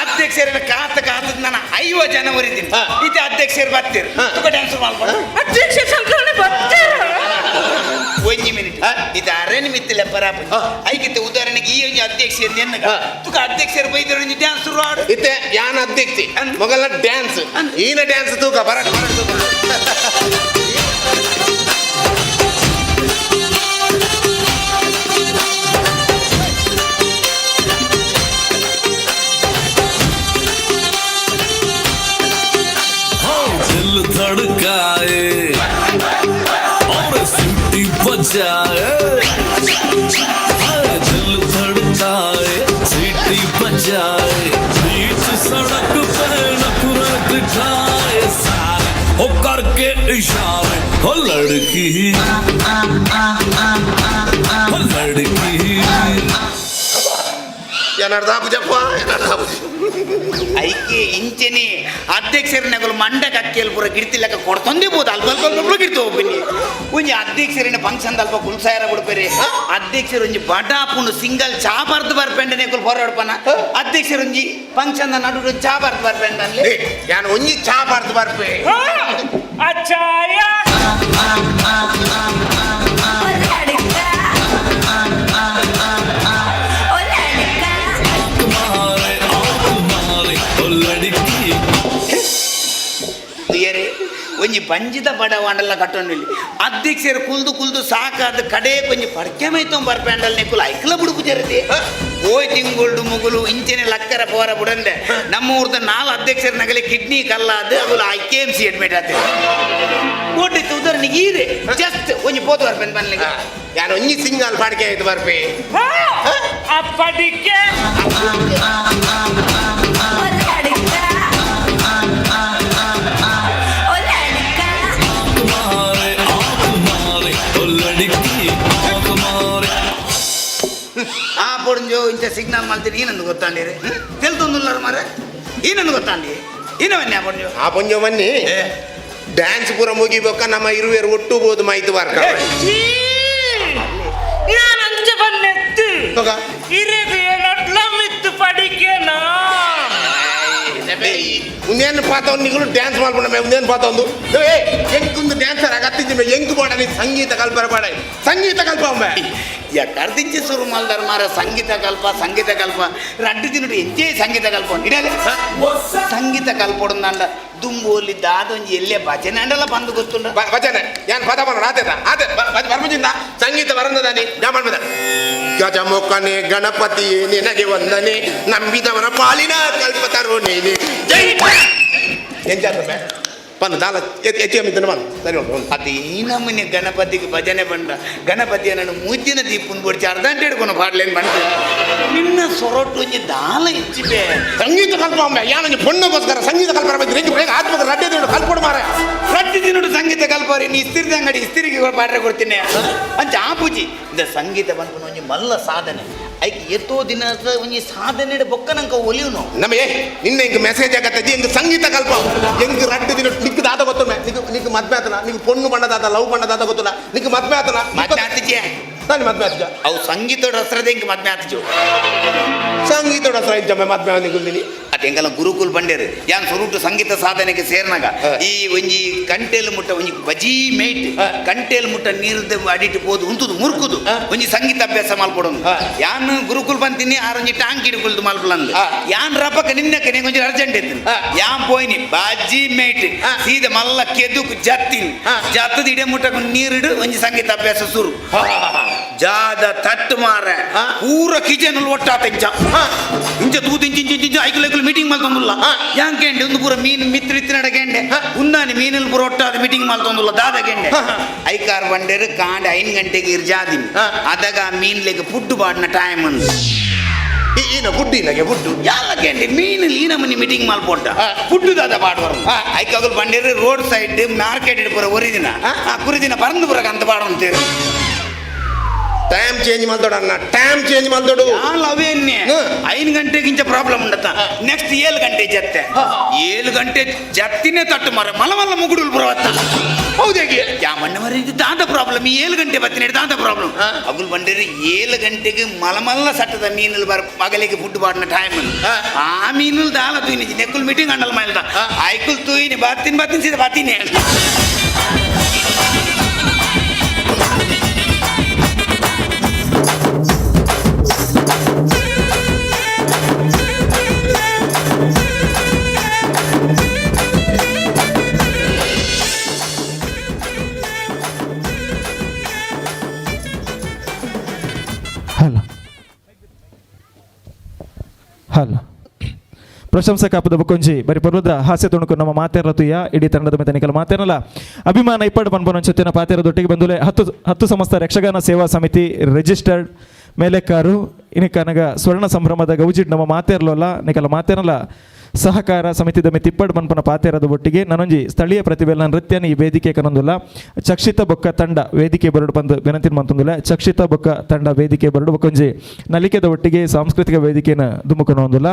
ಅಧ್ಯಕ್ಷರ ಕಾತ ಕಾತ ನಾನು 50 ಜನ ಹೊರಿತೀನಿ ಇತ್ತೆ ಅಧ್ಯಕ್ಷರು ಬರ್ತೀರಿ ತುಗ ಡ್ಯಾನ್ಸ್ ಮಾಡ್ಬೋದು. ಅಧ್ಯಕ್ಷ ಶಂಕರನ್ನೇ ಬರ್ತೀರ ಒಂಜಿ ಮಿನಿಟ್ ಇದು ಅರೆ ನಿಮಿತ್ತ ಪರಾಪ ಐಕಿತ್ತೆ ಉದಾಹರಣೆಗೆ ಈ ಒಂಜಿ ಅಧ್ಯಕ್ಷ ಎನ್ನಗ ತುಕ ಅಧ್ಯಕ್ಷರು ಬೈದರು ಒಂಜಿ ಡ್ಯಾನ್ಸ್ ಶುರು ಆಡು. ಇತ್ತೆ ಯಾನ್ ಅಧ್ಯಕ್ಷ ಮೊಗಲ ಡ್ಯಾನ್ಸ್ ಈನ ಡ್ಯಾನ್ಸ್ ತೂಕ ಬರ दिल धड़का धड़काए और सीटी बजाए, हाय दिल धड़काए सीटी बजाए, बीच सड़क पे नखरे दिखाए सारे, हो करके इशारे, हो लड़की, हो लड़की। ಐಕೆ ಇಂಚೆನೆ ಅಧ್ಯಕ್ಷರನ್ನಗಳು ಮಂಡ ಕಕ್ಕಿಯಲ್ಲಿ ಪೂರ ಗಿಡ್ತಿಲ್ಲಕ ಕೊಡ್ತೊಂದೇ ಬೋದು ಅಲ್ಪ ಅಲ್ಪ ಅಲ್ಪ ಗಿಡ್ತು ಒಬ್ಬನಿ ಒಂಜಿ ಅಧ್ಯಕ್ಷರಿನ ಫಂಕ್ಷನ್ ಅಲ್ಪ ಕುಲ್ಸಾಯರ ಬಿಡ್ಪೇರಿ. ಅಧ್ಯಕ್ಷರು ಒಂಜಿ ಬಡಾಪುಂಡು ಸಿಂಗಲ್ ಚಾ ಬರ್ದು ಬರ್ಪೆಂಡನೆ ಕುಲ್ ಹೊರಡ್ಪನ. ಅಧ್ಯಕ್ಷರು ಒಂಜಿ ಫಂಕ್ಷನ್ ನಡು ಚಾ ಬರ್ದು ಬರ್ಪೆಂಡ ಯಾನು ಒಂಜಿ ಚಾ ಬರ್ದು ಬರ್ಪೆ. ಅಚ್ಚಾಯ ಒಂಜಿ ಬಂಜಿದ ಬಡವಾಂಡಲ್ಲ ಕಟ್ಟೊಂಡಿಲ್ಲಿ ಅಧ್ಯಕ್ಷರು ಕುಲ್ದು ಕುಲ್ದು ಸಾಕಾದ ಕಡೆ ಒಂಜಿ ಪಡ್ಕೆ ಮೈತೊಂಬ ಬರ್ಪೆಂಡಲ್ ನಿಕ್ಕುಲು ಐಕ್ಲ ಬುಡುಪು ಜರತಿ ಓಯ್ ತಿಂಗೊಳ್ಡು ಮುಗುಲು ಇಂಚೆನೆ ಲಕ್ಕರ ಪೋರ ಬುಡಂದೆ ನಮ್ಮ ಊರ್ದ ನಾಲ್ ಅಧ್ಯಕ್ಷರ ನಗಲೆ kidney ಕಲ್ಲಾದ ಅಗುಲು I K M C admit ಆತ ಓಟಿತ್ತು ಉದಾಹರಣೆಗೆ ಈರೆ ಜಸ್ಟ್ ಒಂಜಿ ಪೋತು ಬರ್ಪೆಂಡ್ ಬನ್ಲಿಕ್ಕೆ ಯಾನು ಒಂಜಿ ಸಿಂಗಲ್ ಪಡ್ಕೆ ಆಯ್ತು ಬರ್ಪೆ. ಆ ಪಡಿಕೆ ಆ ಪೊಡಿಂಜೋ ಇಂಚ ಸಿಗ್ನಲ್ ಮಾಡ್ತೀನಿ ಏನಂದು ಗೊತ್ತಾಂಡಿರಿ ತೆಲ್ತೊಂದುಲ್ಲಾರ ಮಾರೆ ಏನಂದು ಗೊತ್ತಾಂಡಿ ಏನವನ್ನಿ ಆ ಪೊಂಜೋ ಆ ಪೊಂಜೋ ಬನ್ನಿ ಡ್ಯಾನ್ಸ್ ಪೂರ ಮುಗಿಬೇಕ ನಮ್ಮ ಇರುವೆರು ಒಟ್ಟು ಬೋದು ಮಾಹಿತಿ ವರ್ಕ ನಾನು ಅಂಚೆ ಬನ್ನೆತ್ತು ಇರೇದು ನಡ್ಲಮಿತ್ತು ಪಡಿಕೆನಾ ಉಂದೇನು ಪಾತವ್ ನಿಗಳು ಡ್ಯಾನ್ಸ್ ಮಾಡ್ಕೊಂಡ ಉಂದೇನು ಪಾತೊಂದು ಏ ಎಂಕೊಂದು ಡ್ಯಾನ್ಸರ್ ಆಗತ್ತಿದ್ದೆ ಎಂಕು ಬಾಡ ನೀ ಸಂಗೀತ ಕಲ್ಪರ ಬಾಡ ಸಂಗೀತ ಕಲ್ಪ ಒಮ್ಮೆ ಯಕರ್ದಿಂಚೆ ಶುರು ಮಾಲ್ದಾರ ಮಾರ ಸಂಗೀತ ಕಲ್ಪ ಸಂಗೀತ ಕಲ್ಪ ರಡ್ಡು ದಿನಡು ಎಂಚೇ ಸಂಗೀತ ಕಲ್ಪ ಇಡಲೆ ಸಂಗೀತ ಕಲ್ಪೊಡಂದಾಂಡ ದುಂಬೋಲಿ ದಾದೊಂಜಿ ಎಲ್ಲೇ ಭಜನೆ ಅಂಡಲ ಬಂದು ಗೊತ್ತುಂಡ ಭಜನೆ ಯಾನ್ ಪದ ಬರ ಆತೇತ ಆತೆ ಬರ್ಮಜಿಂದ ಸಂಗೀತ ಬರಂದದಾನಿ ಯಾ ಮಾಡ್ಬೇಡ ಗಜಮುಖನೆ ಗಣಪತಿಯೇ ನಿನಗೆ ವಂದನೆ ನಂಬಿದವನ ಪಾಲಿನ ಕಲ್ಪತರು ನೀನೆ ಜೈ ಎಂಜಾತ ಪನ್ನು ದಾಲ ಎಚ್ ಎಮ್ ಇದ್ದನು ಬನ್ ಸರಿ ಉಂಟು ಅದು ಈ ನಮ್ಮನೆ ಗಣಪತಿಗೆ ಭಜನೆ ಬಂಡ ಗಣಪತಿಯ ನಾನು ಮೂಜಿನ ದೀಪನ್ ಬೊಡ್ಚಿ ಅರ್ಧ ಗಂಟೆ ಹಿಡ್ಕೊಂಡು ಪಾಡ್ಲೇನು ಬಂಡ ನಿನ್ನ ಸೊರಟು ಒಂಜಿ ದಾಲ ಇಚ್ಚಿಬೆ ಸಂಗೀತ ಕಲ್ಪ ಒಮ್ಮೆ ಯಾನೊಂಜಿ ಪೊಣ್ಣಗೋಸ್ಕರ ಸಂಗೀತ ಕಲ್ಪ ರೆಂಜಿ ಬೇಗ ಆತ್ಮಕ ರಡ್ಡೆ ದಿನ ಕಲ್ಪೊಡು ಮಾರ ರಡ್ಡೆ ದಿನಡು ಸಂಗೀತ ಕಲ್ಪರಿ ನೀ ಇಸ್ತಿರಿದ ಅಂಗಡಿ ಇಸ್ತಿರಿಗೆ ಪಾಡ್ರೆ ಕೊಡ್ತೀನಿ ಅಂಚ ಆ ಪೂಜಿ ಇಂದ ಸಂಗೀತ ಬಂದ್ಕೊಂಡು ಒಂಜಿ ಮಲ್ಲ ಸಾಧನೆ ಐಕ್ ಎತ್ತೋ ದಿನ ಒಂಜಿ ಸಾಧನೆ ಬೊಕ್ಕನಂಕ ಒಲಿಯುನು ನಮ್ಮ ಏ ನಿನ್ನೆ ಹಿಂಗೆ ಮೆಸೇಜ್ ಆಗತ್ತೆ ಹಿಂಗೆ ಸಂಗೀತ ಕಲ್ಪ ಹೆಂಗ್ ರಡ್ಡು ದಿನ ನಿಕ್ ದಾದ ಗೊತ್ತೊಮ್ಮೆ ನಿಕ್ ನಿಕ್ ಮದ್ವೆ ಆತನ ನಿಕ್ ಪೊಣ್ಣು ಬಣ್ಣದಾದ ಲವ್ ಬಣ್ಣದಾದ ಗೊತ್ತಿಲ್ಲ ನಿಕ್ ಮದ್ವೆ ಆತನ ಮದ್ವೆ ಆತಿಜೆ ನಾನು ಮದ್ವೆ ಆತಿಜ ಅವು ಸಂಗೀತ ರಸ್ರದ ಹಿಂಗೆ ಮದ್ವೆ ಆತಿಜು ಸಂಗೀತ ರಸ್ರ ಇಂಚಮ್ಮೆ ಮದ್ವೆ ನಿಗುಲ್ದಿನಿ ಅದು ಎಂಗಲ ಗುರುಕುಲ್ ಬಂಡೇರು ಯಾನ್ ಸುರುಟು ಸಂಗೀತ ಸಾಧನೆಗೆ ಸೇರ್ನಾಗ ಈ ಒಂಜಿ ಕಂಟೇಲು ಮುಟ್ಟ ಒಂಜಿ ಬಜೀ ಮೇಟ್ ಕಂಟೇಲು ಮುಟ್ಟ ನೀರ್ದ ಅಡಿಟ್ಟು ಪೋದು ಉಂತುದು ಮುರ್ಕುದು ಒಂಜಿ ಸಂಗೀತ ಅಭ್ಯಾಸ ಮಲ್ಪಡೋದು ಯಾನ್ ಗುರುಕುಲ್ ಬಂತೀನಿ ಆರೊಂಜಿ ಟಾಂಕ್ ಹಿಡ್ಕೊಳ್ದು ಮಲ್ಪಲಂದು ಯಾನ್ ರಪಕ ನಿನ್ನಕ್ಕೆ ನಿಂಗೆ ಒಂಜಿ ಅರ್ಜೆಂಟ್ ಇತ್ತು ಯಾನ್ ಪೋಯಿನಿ ಬಾಜಿ ಮೇಟ್ ಸೀದ ಮಲ್ಲ ಕೆದುಕು ಜತ್ತಿನಿ ಜತ್ತದ ಇಡೆ ಮುಟ್ಟకు ನೀರಿಡು ಒಂಜಿ ಸಂಗೀತ ಅಭ್ಯಾಸ ಸುರು ಜಾದ ತಟ್ಟು ಮಾರ ಪೂರ ಕಿಚನ್ ಒಟ್ಟಾತ ಇಂಚ ಇಂಚ ತೂತು ಇಂಚ ಇಂಚ ಇಂಚ ಐಕಲ್ ಐಕಲ್ ಮೀಟಿಂಗ್ ಮಲ್ತೊಂದುಲ್ಲ ಯಾಂಕೆಂಡೆ ಒಂದು ಪೂರ ಮೀನು ಮಿತ್ರ ಇತ್ತಿನಡ ಗೆಂಡೆ ಉಂದಾನಿ ಮೀನಲ್ಲಿ ಪೂರ ಒಟ್ಟಾದ ಮೀಟಿಂಗ್ ಮಲ್ತೊಂದುಲ್ಲ ದಾದ ಗೆಂಡೆ ಐಕಾರ್ ಬಂಡೇರು ಕಾಂಡೆ 5 ಗಂಟೆಗೆ ಇರ್ಜಾದಿನಿ ಅದಾಗ ಮೀನ್ಲಿಗೆ ಫುಡ್ ಬಾಡಿನ ಟೈಮ್ ಅಂದು ಈನ ಫುಡ್ ಇಲ್ಲಗೆ ಫುಡ್ ಯಾಲ ಗೆಂಡೆ ಮೀನು ಈನ ಮನಿ ಮೀಟಿಂಗ್ ಮಲ್ಪೊಟ್ಟ ಫುಡ್ ದಾದ ಬಾಡುವರು ಐಕಾಗಲ್ ಬಂಡೇರು ರೋಡ್ ಸೈಡ್ ಮಾರ್ಕೆಟ್ ಪೂರ ಒರಿದಿನ ಆ ಕುರಿದಿನ ಪರಂದು ಪೂರ ಅಂತ ಬಾಡು ಅಂತೇಳಿ ಟೈಮ್ ಚೇಂಜ್ ಮಾಡ್ದೋಡು ಅಣ್ಣ ಟೈಮ್ ಚೇಂಜ್ ಮಾಡ್ದೋಡು ಅವೇನ್ನೆ 5 ಗಂಟೆಗಿಂತ ಪ್ರಾಬ್ಲಮ್ ಉಂಡತ್ತ ನೆಕ್ಸ್ಟ್ 7 ಗಂಟೆ ಜತ್ತೆ 7 ಗಂಟೆ ಜತ್ತಿನೇ ತಟ್ಟು ಮರ ಮಲ ಮಲ್ಲ ಮುಗುಡುಲ್ ಬರವತ್ತ ಹೌದಾಗಿ ಯಾ ಮಣ್ಣ ಮರ ಇದು ದಾದ ಪ್ರಾಬ್ಲಮ್ 7 ಗಂಟೆ ಬತ್ತಿನ ದಾದ ಪ್ರಾಬ್ಲಮ್ ಅಗುಲ್ ಬಂಡೇರಿ 7 ಗಂಟೆಗೆ ಮಲಮಲ್ಲ ಸಟ್ಟದ ಮೀನಲ್ಲಿ ಬರ ಮಗಲಿಗೆ ಫುಡ್ ಬಾಡಿನ ಟೈಮ್ ಆ ಮೀನಲ್ಲಿ ದಾಲ ತೂಯಿನಿ ನೆಕ್ಕುಲ್ ಮೀಟಿಂಗ್ ಅಂಡಲ್ ಮೈಲ್ದ ಐಕುಲ್ ತೂಯಿನಿ ಬಾತಿನ ಬಾತಿನ ಸೀದಾ ಬಾತೀನಿ ಹಲೋ ಹಲೋ ಪ್ರಶಂಸಕ ಆಪದ ಬೊಕ್ಕೊಂಜಿ ಬರಿ ಪರ್ವದ ಹಾಸ್ಯ ತುಣುಕು ನಮ್ಮ ಮಾತೆರ್ಲ ತುಯ್ಯ ಇಡೀ ತಂಡದ ಮಿತ್ತ ನಿಕಲ ಮಾತೆರ್ನಲ ಅಭಿಮಾನ ಇಪ್ಪಡು ಪನ್ಪುನಂಚೊತ್ತಿನ ಪಾತೆರದೊಟ್ಟಿಗೆ ಬಂದುಲೆ ಹತ್ತು ಹತ್ತು ಸಮಸ್ತ ಯಕ್ಷಗಾನ ಸೇವಾ ಸಮಿತಿ ರಿಜಿಸ್ಟರ್ಡ್ ಮೇಲೆಕ್ಕಾರು ಇನಿಕನಗ ಸ್ವರ್ಣ ಸಂಭ್ರಮದ ಗೌಜಿಡ್ ನಮ್ಮ ಮಾತೆರ್ಲಲ್ಲ ನಿಕಲ ಮಾತೆರ್ನಲ ಸಹಕಾರ ಸಮಿತಿದ ಮಿತ್ತಿಪ್ಪಡ್ ಪನ್ಪುನ ಪಾತೆರದ ಒಟ್ಟಿಗೆ ನನೊಂಜಿ ಸ್ಥಳೀಯ ಪ್ರತಿಭೆಲ ನೃತ್ಯನ ಈ ವೇದಿಕೆ ಕನೊಂದುಲ್ಲ. ಚಕ್ಷಿತ ಬೊಕ್ಕ ತಂಡ ವೇದಿಕೆ ಬರಡು ಬಂದು ವಿನಂತಿ ಮಂತೊಂದುಲ್ಲ. ಚಕ್ಷಿತ ಬೊಕ್ಕ ತಂಡ ವೇದಿಕೆ ಬರಡು ಬೊಕ್ಕೊಂಜಿ ನಲಿಕೆದ ಒಟ್ಟಿಗೆ ಸಾಂಸ್ಕೃತಿಕ ವೇದಿಕೆನ ದುಮುಕನೊಂದುಲ್ಲ.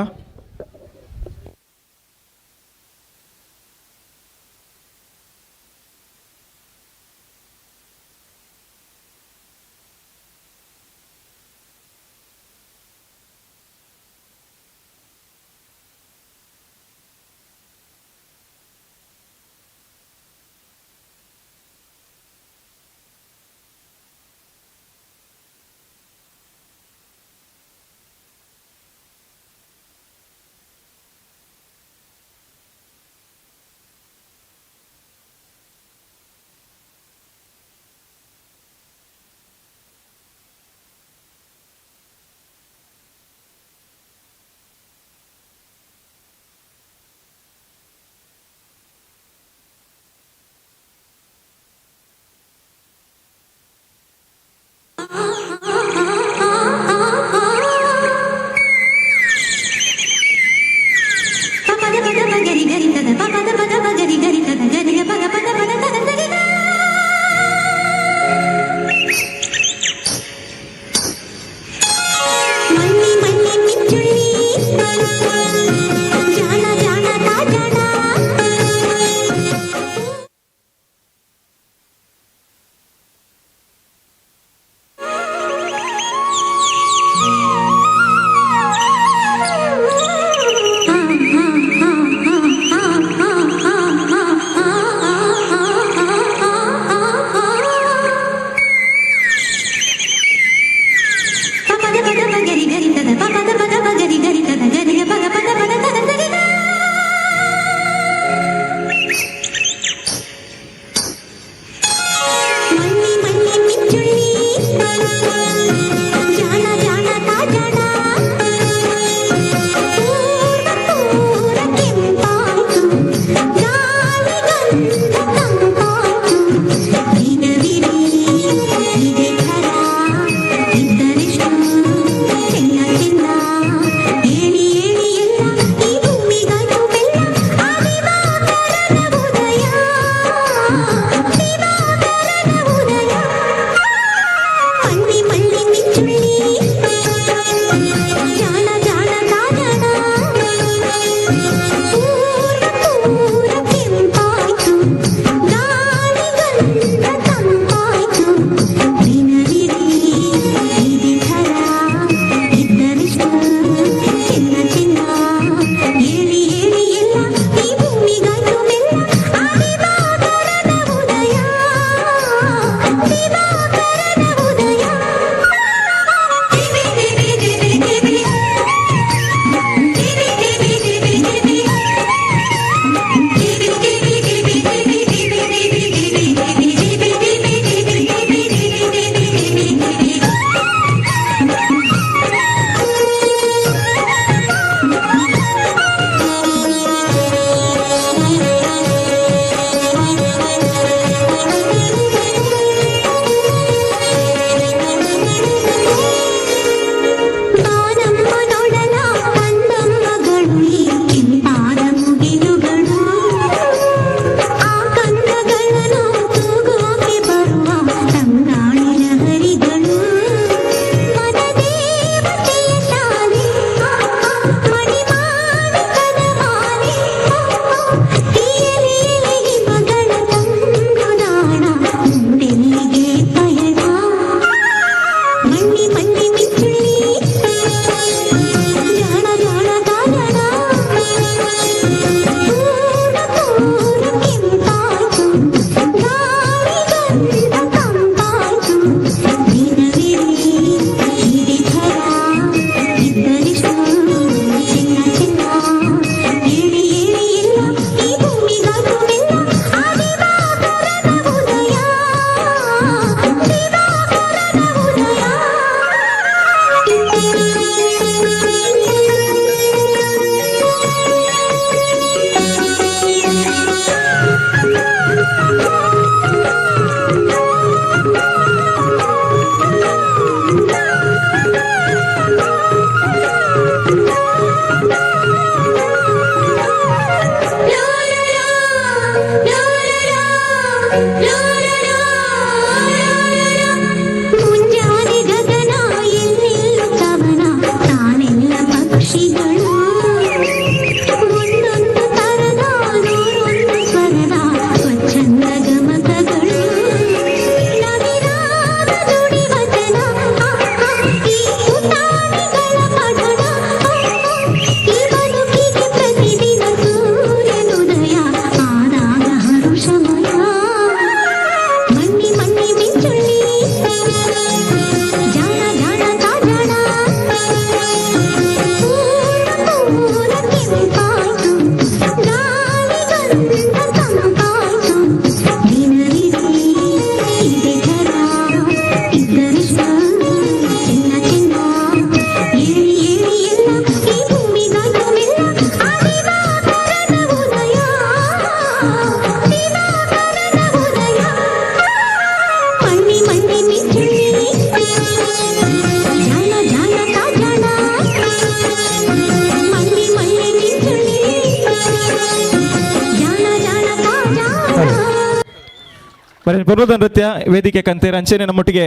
ಪರ್ವದ ನೃತ್ಯ ವೇದಿಕೆ ಕಂತೇರ್ ಅಂಚೆನೆ ನಮ್ಮೊಟ್ಟಿಗೆ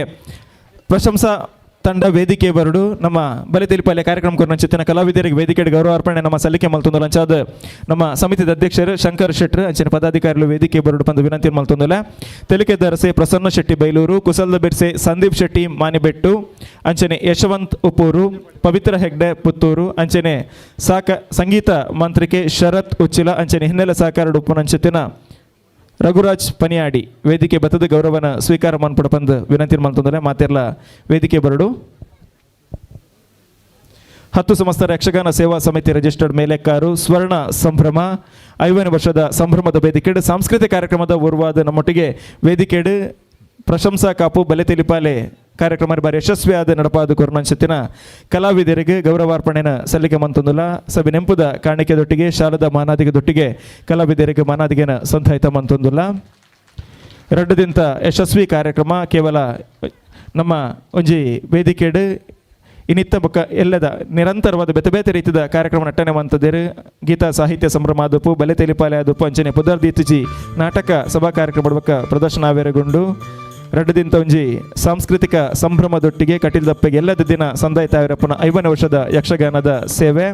ಪ್ರಶಂಸಾ ತಂಡ ವೇದಿಕೆ ಬರಡು ನಮ್ಮ ಬಲೆ ತಿಳಿಪಾಲೆ ಕಾರ್ಯಕ್ರಮ ಕೊರ್ನಂಚಿತ್ತಿನ ಕಲಾವಿದರಿಗೆ ವೇದಿಕೆ ಗೌರವ ಅರ್ಪಣೆ ನಮ್ಮ ಸಲ್ಲಿಕೆ ಮಲ್ತೊಂದುಲ್ಲ. ಅಂಚಾದ ನಮ್ಮ ಸಮಿತಿದ ಅಧ್ಯಕ್ಷರು ಶಂಕರ್ ಶೆಟ್ಟರ್ ಅಂಚಿನ ಪದಾಧಿಕಾರಿಗಳು ವೇದಿಕೆ ಬರಡು ಪಂದು ವಿನಂತಿ ಮಲ್ತೊಂದುಲ್ಲ. ತೆಲಿಕೆದರಸೆ ಪ್ರಸನ್ನ ಶೆಟ್ಟಿ ಬೈಲೂರು, ಕುಸಲ್ದ ಬೆರ್ಸೆ ಸಂದೀಪ್ ಶೆಟ್ಟಿ ಮಾನಿಬೆಟ್ಟು, ಅಂಚನೆ ಯಶವಂತ್ ಉಪ್ಪೂರು, ಪವಿತ್ರ ಹೆಗ್ಡೆ ಪುತ್ತೂರು, ಅಂಚನೆ ಸಾಕ ಸಂಗೀತ ಮಂತ್ರಿಕೆ ಶರತ್ ಉಚ್ಚಿಲ, ಅಂಚನೆ ಹಿನ್ನೆಲೆ ಸಹಕಾರ ಉಪ್ಪುನಂಚಿತ್ತಿನ ರಘುರಾಜ್ ಪನಿಯಾಡಿ ವೇದಿಕೆ ಬತ್ತದ ಗೌರವನ ಸ್ವೀಕಾರ ಮನ್ಪುಡ ಪಂದ್ ವಿನಂತಿ ಮಲ್ತೊಂದುಲ್ಲ. ಮಾತೆರ್ಲ ವೇದಿಕೆ ಬರಡು. 10 ಸಮಸ್ತರ ಯಕ್ಷಗಾನ ಸೇವಾ ಸಮಿತಿ ರಿಜಿಸ್ಟರ್ಡ್ ಮೇಲೆಕ್ಕಾರು ಸ್ವರ್ಣ ಸಂಭ್ರಮ 50ನೇ ವರ್ಷದ ಸಂಭ್ರಮದ ವೇದಿಕೆಡು ಸಾಂಸ್ಕೃತಿಕ ಕಾರ್ಯಕ್ರಮದ ಉರ್ವಾದ ನಮ್ಮೊಟ್ಟಿಗೆ ವೇದಿಕೆಡು ಪ್ರಶಂಸಾ ಕಾಪು ಬಲೆ ತಿಳಿಪಾಲೆ ಕಾರ್ಯಕ್ರಮ ಬಾರಿ ಯಶಸ್ವಿಯಾದ ನಡಪಾದ ಕೊರ್ನಂಚಿತ್ತಿನ ಕಲಾವಿದರಿಗೆ ಗೌರವಾರ್ಪಣೆನ ಸಲ್ಲಿಕೆ ಮಂತೊಂದುಲ್ಲ. ಸಭೆ ನೆಂಪುದ ಕಾಣಿಕೆದೊಟ್ಟಿಗೆ ಶಾಲದ ಮಾನಾದಿಗೆ ಕಲಾವಿದರಿಗೆ ಮಾನಾದಿಗೆನ ಸಂತಾಯಿತ ಮಂತೊಂದುಲ್ಲ. ಎರಡು ದಿನದ ಯಶಸ್ವಿ ಕಾರ್ಯಕ್ರಮ ಕೇವಲ ನಮ್ಮ ಒಂಜಿ ವೇದಿಕೆಡು ಇನ್ನಿತ್ತ ಬೊಕ್ಕ ಎಲ್ಲದ ನಿರಂತರವಾದ ಬೇತೆ ಬೇತೆ ರೀತಿಯ ಕಾರ್ಯಕ್ರಮ ನಟನೆ ಮಂತದೇರು. ಗೀತಾ ಸಾಹಿತ್ಯ ಸಂಭ್ರಮ ಆದಪ್ಪು, ಬಲೆ ತೆಲಿಪಾಲೆ ಆದಪ್ಪು, ಅಂಚನೆ ಪುದರ್ದೀತಿಜಿ ನಾಟಕ ಸಭಾ ಕಾರ್ಯಕ್ರಮ ಬೊಕ್ಕ ಪ್ರದರ್ಶನ ಆವೇರಗೊಂಡು ಎರಡು ದಿನದ ಒಂಜಿ ಸಾಂಸ್ಕೃತಿಕ ಸಂಭ್ರಮದೊಟ್ಟಿಗೆ ಕಟೀಲ್ದಪ್ಪಗೆ ಎಲ್ಲದ ದಿನ ಸಂದಾಯ ತಾವಿರಪ್ಪನ 50ನೇ ವರ್ಷದ ಯಕ್ಷಗಾನದ ಸೇವೆ.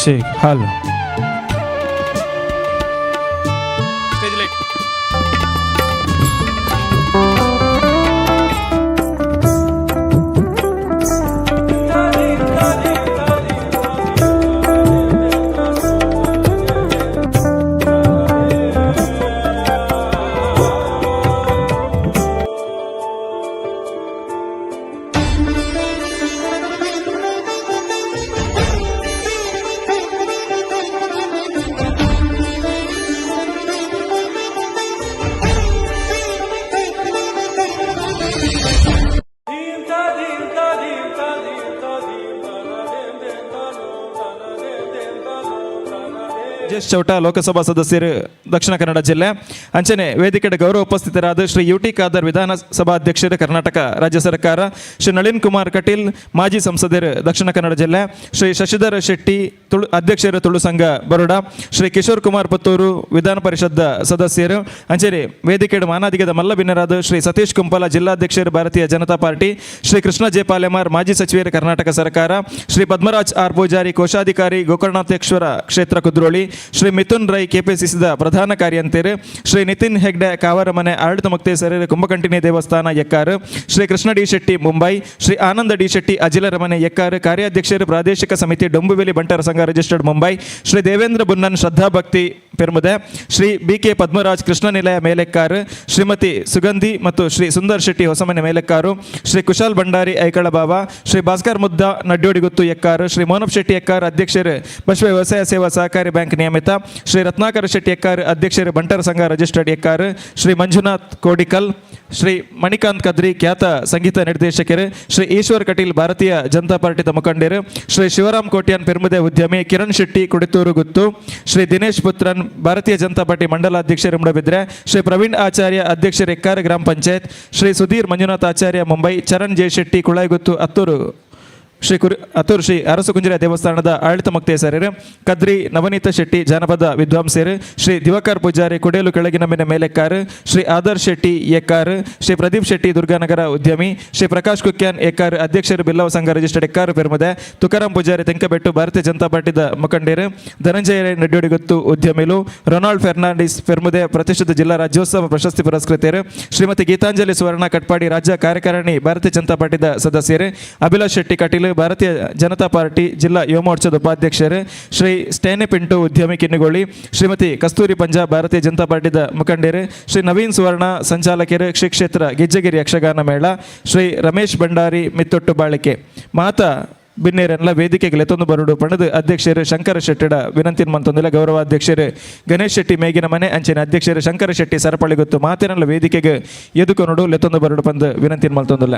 Check hello stage light. Rajesh Chowta Lok Sabha ಸದಸ್ಯರು ದಕ್ಷಿಣ ಕನ್ನಡ ಜಿಲ್ಲೆ. ಅಂಚನೆ ವೇದಿಕೆಯ ಗೌರವ ಉಪಸ್ಥಿತರಾದ ಶ್ರೀ ಯು ಟಿ ಖಾದರ್ ವಿಧಾನಸಭಾಧ್ಯಕ್ಷರು ಕರ್ನಾಟಕ ರಾಜ್ಯ ಸರ್ಕಾರ, ಶ್ರೀ ನಳಿನ್ ಕುಮಾರ್ ಕಟೀಲ್ ಮಾಜಿ ಸಂಸದರು ದಕ್ಷಿಣ ಕನ್ನಡ ಜಿಲ್ಲೆ, ಶ್ರೀ ಶಶಿಧರ ಶೆಟ್ಟಿ ತುಳು ಅಧ್ಯಕ್ಷರು ತುಳು ಸಂಘ ಬರೋಡ, ಶ್ರೀ ಕಿಶೋರ್ ಕುಮಾರ್ ಪುತ್ತೂರು ವಿಧಾನ ಪರಿಷತ್ ಸದಸ್ಯರು. ಅಂಚನೆ ವೇದಿಕೆಯ ಮಾನಾದಿಗದ ಮಲ್ಲಬಿನ್ನರಾದ ಶ್ರೀ ಸತೀಶ್ ಕುಂಪಲ ಜಿಲ್ಲಾಧ್ಯಕ್ಷರು ಭಾರತೀಯ ಜನತಾ ಪಾರ್ಟಿ, ಶ್ರೀ ಕೃಷ್ಣ ಜೆ ಪಾಲೆಮಾರ್ ಮಾಜಿ ಸಚಿವರು ಕರ್ನಾಟಕ ಸರ್ಕಾರ, ಶ್ರೀ ಪದ್ಮರಾಜ್ ಆರ್ ಪೂಜಾರಿ ಕೋಶಾಧಿಕಾರಿ ಗೋಕರ್ಣಾಥೇಶ್ವರ ಕ್ಷೇತ್ರ ಕುದ್ರೋಳಿ, ಶ್ರೀ ಮಿಥುನ್ ರೈ ಕೆಪಿಸಿಸಿದ ಪ್ರಧಾನ ಕಾರ್ಯಂತರು, ಶ್ರೀ ನಿತಿನ್ ಹೆಗ್ಡೆ ಕಾವರಮನೆ ಆಡಳಿತ ಮೊಕ್ತೇಸರರು ಕುಂಭಕಂಠಿನಿ ದೇವಸ್ಥಾನ ಎಕ್ಕಾರು, ಶ್ರೀ ಕೃಷ್ಣ ಡಿ ಶೆಟ್ಟಿ ಮುಂಬೈ, ಶ್ರೀ ಆನಂದ ಡಿ ಶೆಟ್ಟಿ ಅಜಿಲರಮನೆ ಎಕ್ಕಾರು ಕಾರ್ಯಾಧ್ಯಕ್ಷರು ಪ್ರಾದೇಶಿಕ ಸಮಿತಿ ಡೊಂಬುವೆಲಿ ಬಂಟರ ಸಂಘ ರಿಜಿಸ್ಟರ್ಡ್ ಮುಂಬೈ, ಶ್ರೀ ದೇವೇಂದ್ರ ಬುನ್ನನ್ ಶ್ರದ್ಧಾಭಕ್ತಿ ಪೆರ್ಮುದೆ, ಶ್ರೀ ಬಿ ಕೆ ಪದ್ಮರಾಜ್ ಕೃಷ್ಣ ನಿಲಯ ಮೇಲೆಕ್ಕಾರು, ಶ್ರೀಮತಿ ಸುಗಂಧಿ ಮತ್ತು ಶ್ರೀ ಸುಂದರ್ ಶೆಟ್ಟಿ ಹೊಸಮನೆ ಮೇಲೆಕ್ಕಾರು, ಶ್ರೀ ಕುಶಾಲ್ ಭಂಡಾರಿ ಐಕಳಬಾವ, ಶ್ರೀ ಭಾಸ್ಕರ್ ಮುದ್ದ ನಡ್ಯೋಡಿಗುತ್ತು ಎಕ್ಕಾರು, ಶ್ರೀ ಮೋನಪ್ ಶೆಟ್ಟಿ ಎಕ್ಕಾರ್ ಅಧ್ಯಕ್ಷರು ಬಸವ ವ್ಯವಸಾಯ ಸೇವಾ ಸಹಕಾರಿ ಬ್ಯಾಂಕ್ ನಿಯಮಿತ, ಶ್ರೀ ರತ್ನಾಕರ ಶೆಟ್ಟಿ ಎಕ್ಕಾರ್ ಅಧ್ಯಕ್ಷರು ಬಂಟರ ಸಂಘ ರಿಜಿಸ್ಟರ್ಡ್ ಎಕ್ಕಾರು, ಶ್ರೀ ಮಂಜುನಾಥ್ ಕೋಡಿಕಲ್, ಶ್ರೀ ಮಣಿಕಾಂತ್ ಕದ್ರಿ ಖ್ಯಾತ ಸಂಗೀತ ನಿರ್ದೇಶಕರು, ಶ್ರೀ ಈಶ್ವರ್ ಕಟೀಲ್ ಭಾರತೀಯ ಜನತಾ ಪಾರ್ಟಿದ ಮುಖಂಡರು, ಶ್ರೀ ಶಿವರಾಮ್ ಕೋಟ್ಯಾನ್ ಪೆರ್ಮುದೆ ಉದ್ಯಮಿ, ಕಿರಣ್ ಶೆಟ್ಟಿ ಕುಡಿತೂರು ಗುತ್ತು, ಶ್ರೀ ದಿನೇಶ್ ಪುತ್ರನ್ ಭಾರತೀಯ ಜನತಾ ಪಾರ್ಟಿ ಮಂಡಲಾಧ್ಯಕ್ಷರು ಮೂಡಬಿದ್ರೆ, ಶ್ರೀ ಪ್ರವೀಣ್ ಆಚಾರ್ಯ ಅಧ್ಯಕ್ಷರು ಎಕ್ಕಾರ ಗ್ರಾಮ ಪಂಚಾಯತ್, ಶ್ರೀ ಸುಧೀರ್ ಮಂಜುನಾಥ್ ಆಚಾರ್ಯ ಮುಂಬೈ, ಚರಣ್ ಜೆ ಶೆಟ್ಟಿ ಕುಳಾಯಿಗುತ್ತು ಅತ್ತೂರು ಶ್ರೀ ಅತ್ತೂರು ಶ್ರೀ ಅರಸುಕುಂಜರ ದೇವಸ್ಥಾನದ ಆಡಳಿತ ಮೊಕ್ತೇಸರರು, ಕದ್ರಿ ನವನೀತ ಶೆಟ್ಟಿ ಜಾನಪದ ವಿದ್ವಾಂಸರು, ಶ್ರೀ ದಿವಾಕರ್ ಪೂಜಾರಿ ಕುಡೇಲು ಕೆಳಗಿನಮ್ಮಿನ ಮೇಲೆಕ್ಕಾರು, ಶ್ರೀ ಆದರ್ಶ್ ಶೆಟ್ಟಿ ಎಕ್ಕಾರು, ಶ್ರೀ ಪ್ರದೀಪ್ ಶೆಟ್ಟಿ ದುರ್ಗಾನಗರ ಉದ್ಯಮಿ, ಶ್ರೀ ಪ್ರಕಾಶ್ ಕುಕ್ಯಾನ್ ಎಕ್ಕಾರು ಅಧ್ಯಕ್ಷರು ಬಿಲ್ಲವ ಸಂಘ ರಿಜಿಸ್ಟರ್ಡ್ ಎಕ್ಕಾರು ಪೆರ್ಮುದೆ, ತುಕಾರಾಂ ಪೂಜಾರಿ ತೆಂಕಬೆಟ್ಟು ಭಾರತೀಯ ಜನತಾ ಪಾರ್ಟಿದ ಮುಖಂಡರು, ಧನಂಜಯ ನಡ್ಯೋಡಿಗುತ್ತು ಉದ್ಯಮಿಲು, ರೊನಾಲ್ಡ್ ಫೆರ್ನಾಂಡಿಸ್ ಪೆರ್ಮುದೆ ಪ್ರತಿಷ್ಠಿತ ಜಿಲ್ಲಾ ರಾಜ್ಯೋತ್ಸವ ಪ್ರಶಸ್ತಿ ಪುರಸ್ಕೃತರು, ಶ್ರೀಮತಿ ಗೀತಾಂಜಲಿ ಸುವರ್ಣ ಕಟ್ಪಾಡಿ ರಾಜ್ಯ ಕಾರ್ಯಕಾರಿಣಿ ಭಾರತೀಯ ಜನತಾ ಪಾರ್ಟಿದ ಸದಸ್ಯರು, ಅಭಿಲಾಷ್ ಶೆಟ್ಟಿ ಕಟೀಲ್ ಭಾರತೀಯ ಜನತಾ ಪಾರ್ಟಿ ಜಿಲ್ಲಾ ಯುವ ಮೋರ್ಚಾದ ಉಪಾಧ್ಯಕ್ಷರು, ಶ್ರೀ ಸ್ಟೇನೆ ಪಿಂಟು ಉದ್ಯಮಿ ಕಿನ್ನಿಗೋಳಿ, ಶ್ರೀಮತಿ ಕಸ್ತೂರಿ ಪಂಜಾಬ್ ಭಾರತೀಯ ಜನತಾ ಪಾರ್ಟಿದ ಮುಖಂಡರು, ಶ್ರೀ ನವೀನ್ ಸುವರ್ಣ ಸಂಚಾಲಕರು ಶ್ರೀ ಕ್ಷೇತ್ರ ಗೆಜ್ಜೆಗಿರಿ ಯಕ್ಷಗಾನ ಮೇಳ, ಶ್ರೀ ರಮೇಶ್ ಭಂಡಾರಿ ಮಿತ್ತೊಟ್ಟು ಬಾಳಿಕೆ ಮಾತಾ ಬಿನ್ನೇರನ್ಲ ವೇದಿಕೆಗೆ ಲೆತ್ತೊಂದು ಬರುಡು ಪಣದು ಅಧ್ಯಕ್ಷರು ಶಂಕರ ಶೆಟ್ಟಿಡ ವಿನಂತಿ ಮಂತೊಂದಿಲ್ಲ. ಗೌರವಾಧ್ಯಕ್ಷರು ಗಣೇಶ್ ಶೆಟ್ಟಿ ಮೇಗಿನ ಮನೆ ಅಂಚಿನ ಅಧ್ಯಕ್ಷರು ಶಂಕರ ಶೆಟ್ಟಿ ಸರಪಳಿಗೊತ್ತು ಮಾತಿನಲ್ಲ ವೇದಿಕೆಗೆ ಎದುಕೊನಡು ಲೆತ್ತೊಂದು ಬರುಡು ಪಂದು ವಿನಂತಿ ಮಲ್ತೊಂದಿಲ್ಲ.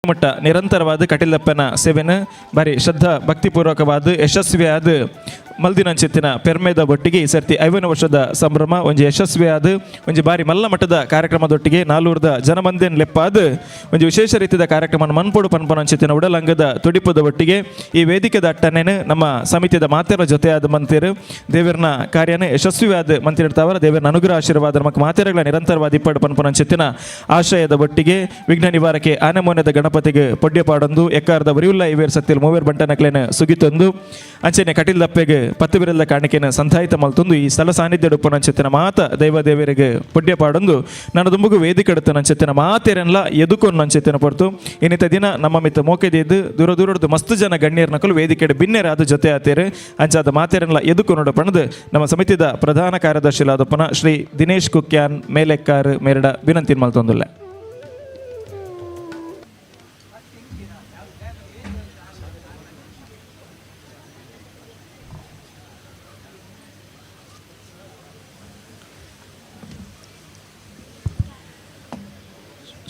ಮಟ್ಟ ನಿರಂತರವಾದ ಕಟೀಲಪ್ಪನ ಸೇವೆನ ಬಾರಿ ಶ್ರದ್ಧಾ ಭಕ್ತಿಪೂರ್ವಕವಾದ ಯಶಸ್ವಿಯಾದ ಮಲ್ದಿನಂಚಿತ್ತಿನ ಪೆರ್ಮೆದ ಒಟ್ಟಿಗೆ ಈ ಸರ್ತಿ 50 ವರ್ಷದ ಸಂಭ್ರಮ ಒಂಜಿ ಯಶಸ್ವಿಯಾದ ಒಂಜಿ ಬಾರಿ ಮಲ್ಲ ಮಟ್ಟದ ಕಾರ್ಯಕ್ರಮದೊಟ್ಟಿಗೆ ನಾಲೂರ್ದ ಜನಮಂದೆನ್ ಲೆಪ್ಪಾದ ಒಂಜಿ ವಿಶೇಷ ರೀತಿಯ ಕಾರ್ಯಕ್ರಮ ಮನ್ಪೊಡು ಪನ್ಪನಂಚಿತ್ತಿನ ಉಡಲಂಗದ ತುಡಿಪದ ಒಟ್ಟಿಗೆ ಈ ವೇದಿಕೆದ ಅಟ್ಟನೇನು ನಮ್ಮ ಸಮಿತಿದ ಮಾತೆರ ಜೊತೆಯಾದ ಮಂತಿರು ದೇವರನ ಕಾರ್ಯನ ಯಶಸ್ವಿಯಾದ ಮಂತಿರ್ತಾವರ ದೇವರನ ಅನುಗ್ರಹ ಆಶೀರ್ವಾದ ನಮಕ್ ಮಾತೆರಗಳ ನಿರಂತರವಾದ ಇಪ್ಪಡು ಪನ್ಪನಂಚಿತ್ತಿನ ಆಶಯದ ಒಟ್ಟಿಗೆ ವಿಘ್ನ ನಿವಾರಕ್ಕೆ ಆನೆಮೋನೆದ ಗಣಪತಿಗೆ ಪೊಡ್ಯ ಪಾಡೊಂದು ಎಕ್ಕಾರದ ಬರಿಯುಲ್ಲ ಇವೇರ್ ಸತ್ತಿಲ್ ಮೂವೇರ್ ಬಂಟನಕ್ಲೇನ ಸುಗಿತೊಂದು ಅಂಚನೆ ಕಟಿಲ್ ದಪ್ಪೆಗೆ ಪತ್ತು ಬಿರಲ್ದ ಕಾಣಿಕೆನ ಸಂತಾಯಿತ ಮಲ್ತೊಂದು ಈ ಸ್ಥಳ ಸಾನ್ನಿಧ್ಯ ಉಪ್ಪನಂಚಿತ್ತಿನ ಮಾತ ದೈವ ದೇವರಿಗೆ ಪೊಡ್ಯ ಪಾಡೊಂದು ನನ್ನ ದುಂಬುಗು ವೇದಿಕೆ ನಂಚಿತ್ತಿನ ಮಾತೇರನ್ಲ ಎದುಕೊಂಡು ನಂಚಿತ್ತಿನ ಪೊರ್ತು ಇನ್ನಿತ ದಿನ ನಮ್ಮ ಮಿತ್ತ ಮೋಕೆದಿದ್ದು ದೂರ ದೂರದ್ದು ಮಸ್ತ್ ಜನ ಗಣ್ಯರ ನಕಲು ವೇದಿಕೆಡೆ ಬಿನ್ನೆರಾದ ಜೊತೆ ಆತೇರು ಅಂಚಾದ ಮಾತೇರನ್ಲ ಎದುಕೊಂಡು ಪಣದು ನಮ್ಮ ಸಮಿತಿದ ಪ್ರಧಾನ ಕಾರ್ಯದರ್ಶಿಲಾದಪ್ಪನ ಶ್ರೀ ದಿನೇಶ್ ಕುಕ್ಯಾನ್ ಮೇಲೆಕ್ಕಾರ್ ಮೇರಡ ವಿನಂತಿ ಮಲ್ತೊಂದುಲ್ಲ.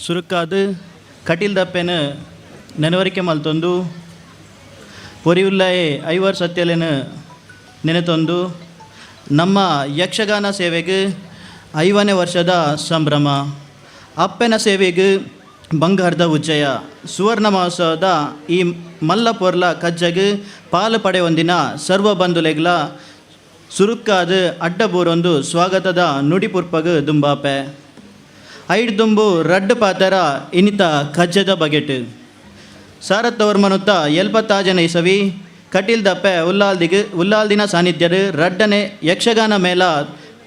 ಸುರುಕಾದು ಕಟೀಲ್ ದಪ್ಪೆನ ನೆನವರಿಕೆ ಮಲ್ತೊಂದು ಪೊರಿಯುಲ್ಲಾಯೆ ಐವರ್ ಸತ್ಯಲೆನ ನೆನೆತೊಂದು ನಮ್ಮ ಯಕ್ಷಗಾನ ಸೇವೆಗೆ 50ನೇ ವರ್ಷದ ಸಂಭ್ರಮ, ಅಪ್ಪನ ಸೇವೆಗೆ ಬಂಗಾರದ ಉಜ್ಜಯ, ಸುವರ್ಣ ಮಹೋತ್ಸವದ ಈ ಮಲ್ಲ ಪೊರ್ಲ ಕಜ್ಜಗ್ ಪಾಲು ಪಡೆಯೊಂದಿನ ಸರ್ವ ಬಂಧುಲೆಗ್ಲ ಸುರುಕಾದು ಅಡ್ಡಬೂರೊಂದು ಸ್ವಾಗತದ ನುಡಿಪುರ್ಪಗು ದುಂಬಾಪೆ ಐಡ್ ದುಂಬು ರಡ್ಡು ಪಾತರ ಇನಿತ ಕಜ್ಜದ ಬಗೆಟ್ ಸಾರತ್ತವರ್ಮನುತ್ತ 76ನೇ ಇಸವಿ ಕಟೀಲ್ ದಪ್ಪೆ ಉಲ್ಲಾಲ್ದಿನ ಸಾನ್ನಿಧ್ಯರು ರಡ್ಡನೆ ಯಕ್ಷಗಾನ ಮೇಳ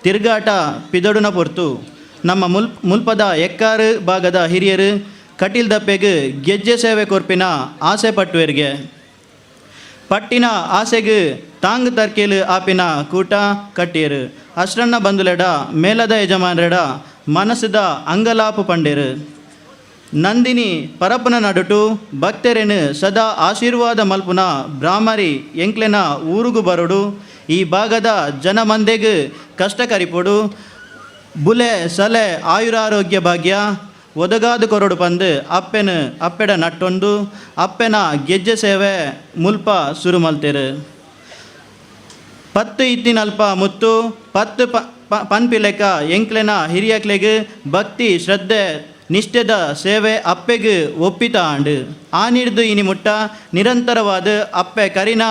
ತಿರುಗಾಟ ಪಿದಡುನ ಪೊರ್ತು ನಮ್ಮ ಮುಲ್ಪದ ಎಕ್ಕಾರು ಭಾಗದ ಹಿರಿಯರು ಕಟೀಲ್ ದಪ್ಪೆಗೆ ಗೆಜ್ಜೆ ಸೇವೆ ಕೊರ್ಪಿನ ಆಸೆ ಪಟ್ಟುವೆರ್ಗೆ ಪಟ್ಟಿನ ಆಸೆಗೆ ತಾಂಗ್ ತರ್ಕೇಲು ಆಪಿನ ಕೂಟ ಕಟ್ಟಿಯರು ಅಷ್ಟ್ರನ್ನ ಬಂದುಲೆಡ ಮೇಲದ ಯಜಮಾನರೆಡ ಮನಸ್ಸುದ ಅಂಗಲಾಪು ಪಂಡೇರು ನಂದಿನಿ ಪರಪನ ನಡುಟು ಭಕ್ತರೆನು ಸದಾ ಆಶೀರ್ವಾದ ಮಲ್ಪುನ ಬ್ರಾಹ್ಮರಿ ಎಂಕ್ಲೆನ ಊರುಗು ಬರುಡು ಈ ಭಾಗದ ಜನಮಂದೆಗು ಕಷ್ಟ ಕರಿಪೊಡು ಬುಲೆ ಸಲೆ ಆಯುರಾರೋಗ್ಯ ಭಾಗ್ಯ ಒದಗಾದು ಕೊರಡು ಪಂದು ಅಪ್ಪೆನು ಅಪ್ಪೆಡ ನಟ್ಟೊಂದು ಅಪ್ಪೆನ ಗೆಜ್ಜೆ ಸೇವೆ ಮುಲ್ಪ ಸುರು ಮಲ್ತೇರು 10 ಇತ್ತಿನಲ್ಪ ಮುತ್ತು 10 ಪನ್ಪಿಲೆಕ ಎಂಕ್ಲೆನ ಹಿರಿಯಕ್ಲೆಗ್ ಭಕ್ತಿ ಶ್ರದ್ಧೆ ನಿಷ್ಠೆದ ಸೇವೆ ಅಪ್ಪೆಗ್ ಒಪ್ಪಿತ ಆಂಡು ಆನಿಡ್ದು ಇನಿ ಮುಟ್ಟ ನಿರಂತರವಾದ ಅಪ್ಪೆ ಕರಿನ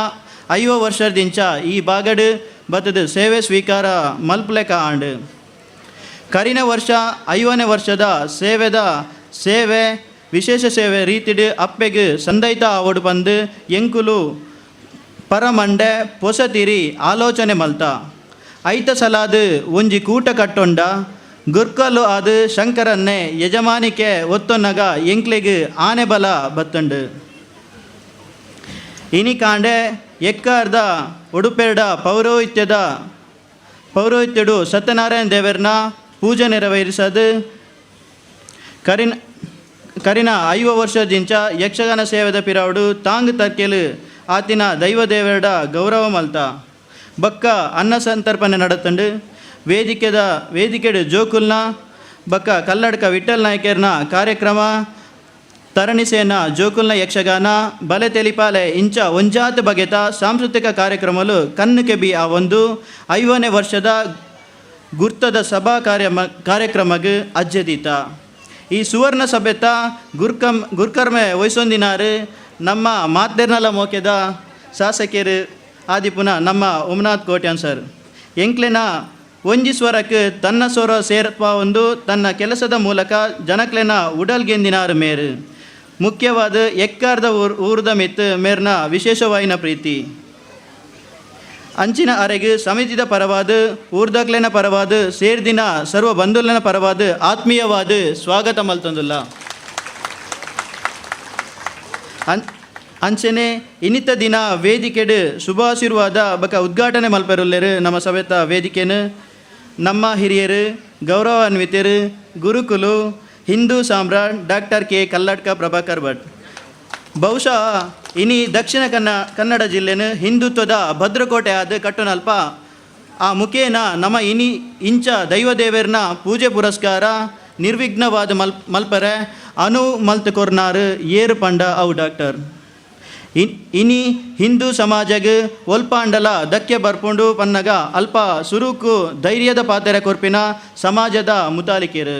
50 ವರ್ಷದಿಂಚ ಈ ಬಾಗಡು ಬತ್ತದ ಸೇವೆ ಸ್ವೀಕಾರ ಮಲ್ಪಲೆಕ ಆಂಡು ಕರಿನ ವರ್ಷ 50ನೇ ವರ್ಷದ ಸೇವೆದ ಸೇವೆ ವಿಶೇಷ ಸೇವೆ ರೀತಿಡು ಅಪ್ಪೆಗ್ ಸಂದೈತ ಆವಡು ಪಂದು ಎಂಕುಲು ಪರಮಂಡೆ ಪೊಸತಿರಿ ಆಲೋಚನೆ ಮಲ್ತ ಐತ ಸಲಾದ ಒಂಜಿ ಕೂಟ ಕಟ್ಟೊಂಡ ಗುರ್ಕಲು ಆದ ಶಂಕರನ್ನೇ ಯಜಮಾನಿಕೆ ಒತ್ತೊನ್ನಗ ಎಂಕ್ಲೆಗ್ ಆನೆ ಬಲ ಬತ್ತಂಡು ಇನಿ ಕಾಂಡೆ ಎಕ್ಕಾರ್ದ ಉಡುಪೆರ್ಡ ಪೌರೋಹಿತ್ಯಡು ಸತ್ಯನಾರಾಯಣ ದೇವರನ ಪೂಜೆ ನೆರವೇರಿಸದು ಕರಿನ 50 ವರ್ಷದಿಂಚ ಯಕ್ಷಗಾನ ಸೇವೆದ ಪಿರಾವುಡು ತಾಂಗ್ ತರ್ಕೆಲು ಆತಿನ ದೈವದೇವರ ಗೌರವ ಮಲ್ತ ಬಕ್ಕ ಅನ್ನ ಸಂತರ್ಪಣೆ ನಡತಂಡು ವೇದಿಕೆಡು ಜೋಕುಲ್ನ ಬಕ್ಕ ಕಲ್ಲಡ್ಕ ವಿಠಲ್ ನಾಯಕರ್ನ ಕಾರ್ಯಕ್ರಮ ತರಣಿಸೇನ ಜೋಕುಲ್ನ ಯಕ್ಷಗಾನ ಬಲೆ ತೆಲಿಪಾಲೆ ಇಂಚ ಒಂಜಾತ ಬಗೆತ ಸಾಂಸ್ಕೃತಿಕ ಕಾರ್ಯಕ್ರಮಲು ಕಣ್ಣು ಕೆಬಿ ಆ ಒಂದು 50ನೇ ವರ್ಷದ ಗುರ್ತದ ಸಭಾ ಕಾರ್ಯಕ್ರಮಗ್ ಅಜ್ಜದೀತ ಈ ಸುವರ್ಣ ಸಭೆತ ಗುರ್ಕರ್ಮೆ ವಹಿಸೊಂದಿನಾರು ನಮ್ಮ ಮಾತೇರ್ನಲ ಮೋಕೆದ ಶಾಸಕರು ಆದಿಪುನ ನಮ್ಮ ಉಮನಾಥ್ ಕೋಟ್ಯಾನ್ ಸರ್ ಎಂಕ್ಲೆನ ಒಂಜಿ ಸ್ವರಕ್ಕೆ ತನ್ನ ಸ್ವರ ಸೇರ್ಪ ಒಂದು ತನ್ನ ಕೆಲಸದ ಮೂಲಕ ಜನಕ್ಲೆನ ಉಡಲ್ಗೆಂದಿನಾರು ಮೇರು ಮುಖ್ಯವಾದ ಎಕ್ಕಾರ್ದ ಊರ್ದ ಮಿತ್ ಮೇರ್ನ ವಿಶೇಷವಾಯಿನ ಪ್ರೀತಿ ಅಂಚಿನ ಅರೆಗೆ ಸಮಿತಿದ ಪರವಾದ ಊರ್ದಕ್ಲೆನ ಪರವಾದ ಸೇರ್ದಿನ ಸರ್ವ ಬಂಧುಲನ ಪರವಾದ ಆತ್ಮೀಯವಾದ ಸ್ವಾಗತ ಮಲ್ತಂದುಲ್ಲ. ಅಂಚನೆ ಇನ್ನಿತ ದಿನ ವೇದಿಕೆಡು ಶುಭಾಶೀರ್ವಾದ ಬಕ ಉದ್ಘಾಟನೆ ಮಲ್ಪೆರುಲ್ಲೇರು ನಮ್ಮ ಸಭೆತ ವೇದಿಕೆನು ನಮ್ಮ ಹಿರಿಯರು ಗೌರವಾನ್ವಿತರು ಗುರುಕುಲು ಹಿಂದೂ ಸಾಮ್ರಾಟ್ ಡಾಕ್ಟರ್ ಕೆ ಕಲ್ಲಡ್ಕ ಪ್ರಭಾಕರ್ ಭಟ್. ಬಹುಶಃ ಇನಿ ದಕ್ಷಿಣ ಕನ್ನಡ ಜಿಲ್ಲೆನು ಹಿಂದುತ್ವದ ಭದ್ರಕೋಟೆ ಆದ ಕಟ್ಟುನಲ್ಪ ಆ ಮುಖೇನ ನಮ್ಮ ಇನಿ ಇಂಚ ದೈವದೇವರನ ಪೂಜೆ ಪುರಸ್ಕಾರ ನಿರ್ವಿಘ್ನವಾದ ಮಲ್ಪರೆ ಅನು ಮಲ್ತ್ ಕೊರ್ನಾರು ಏರು ಪಂಡ ಅವು ಡಾಕ್ಟರ್. ಇನಿ ಹಿಂದೂ ಸಮಾಜಗ್ ಒಲ್ಪಾಂಡಲ ದಕ್ಕೆ ಬರ್ಪುಂಡು ಪನ್ನಗ ಅಲ್ಪ ಸುರುಕು ಧೈರ್ಯದ ಪಾತೆರ ಕೊರ್ಪಿನ ಸಮಾಜದ ಮುತಾಲಿಕೆರು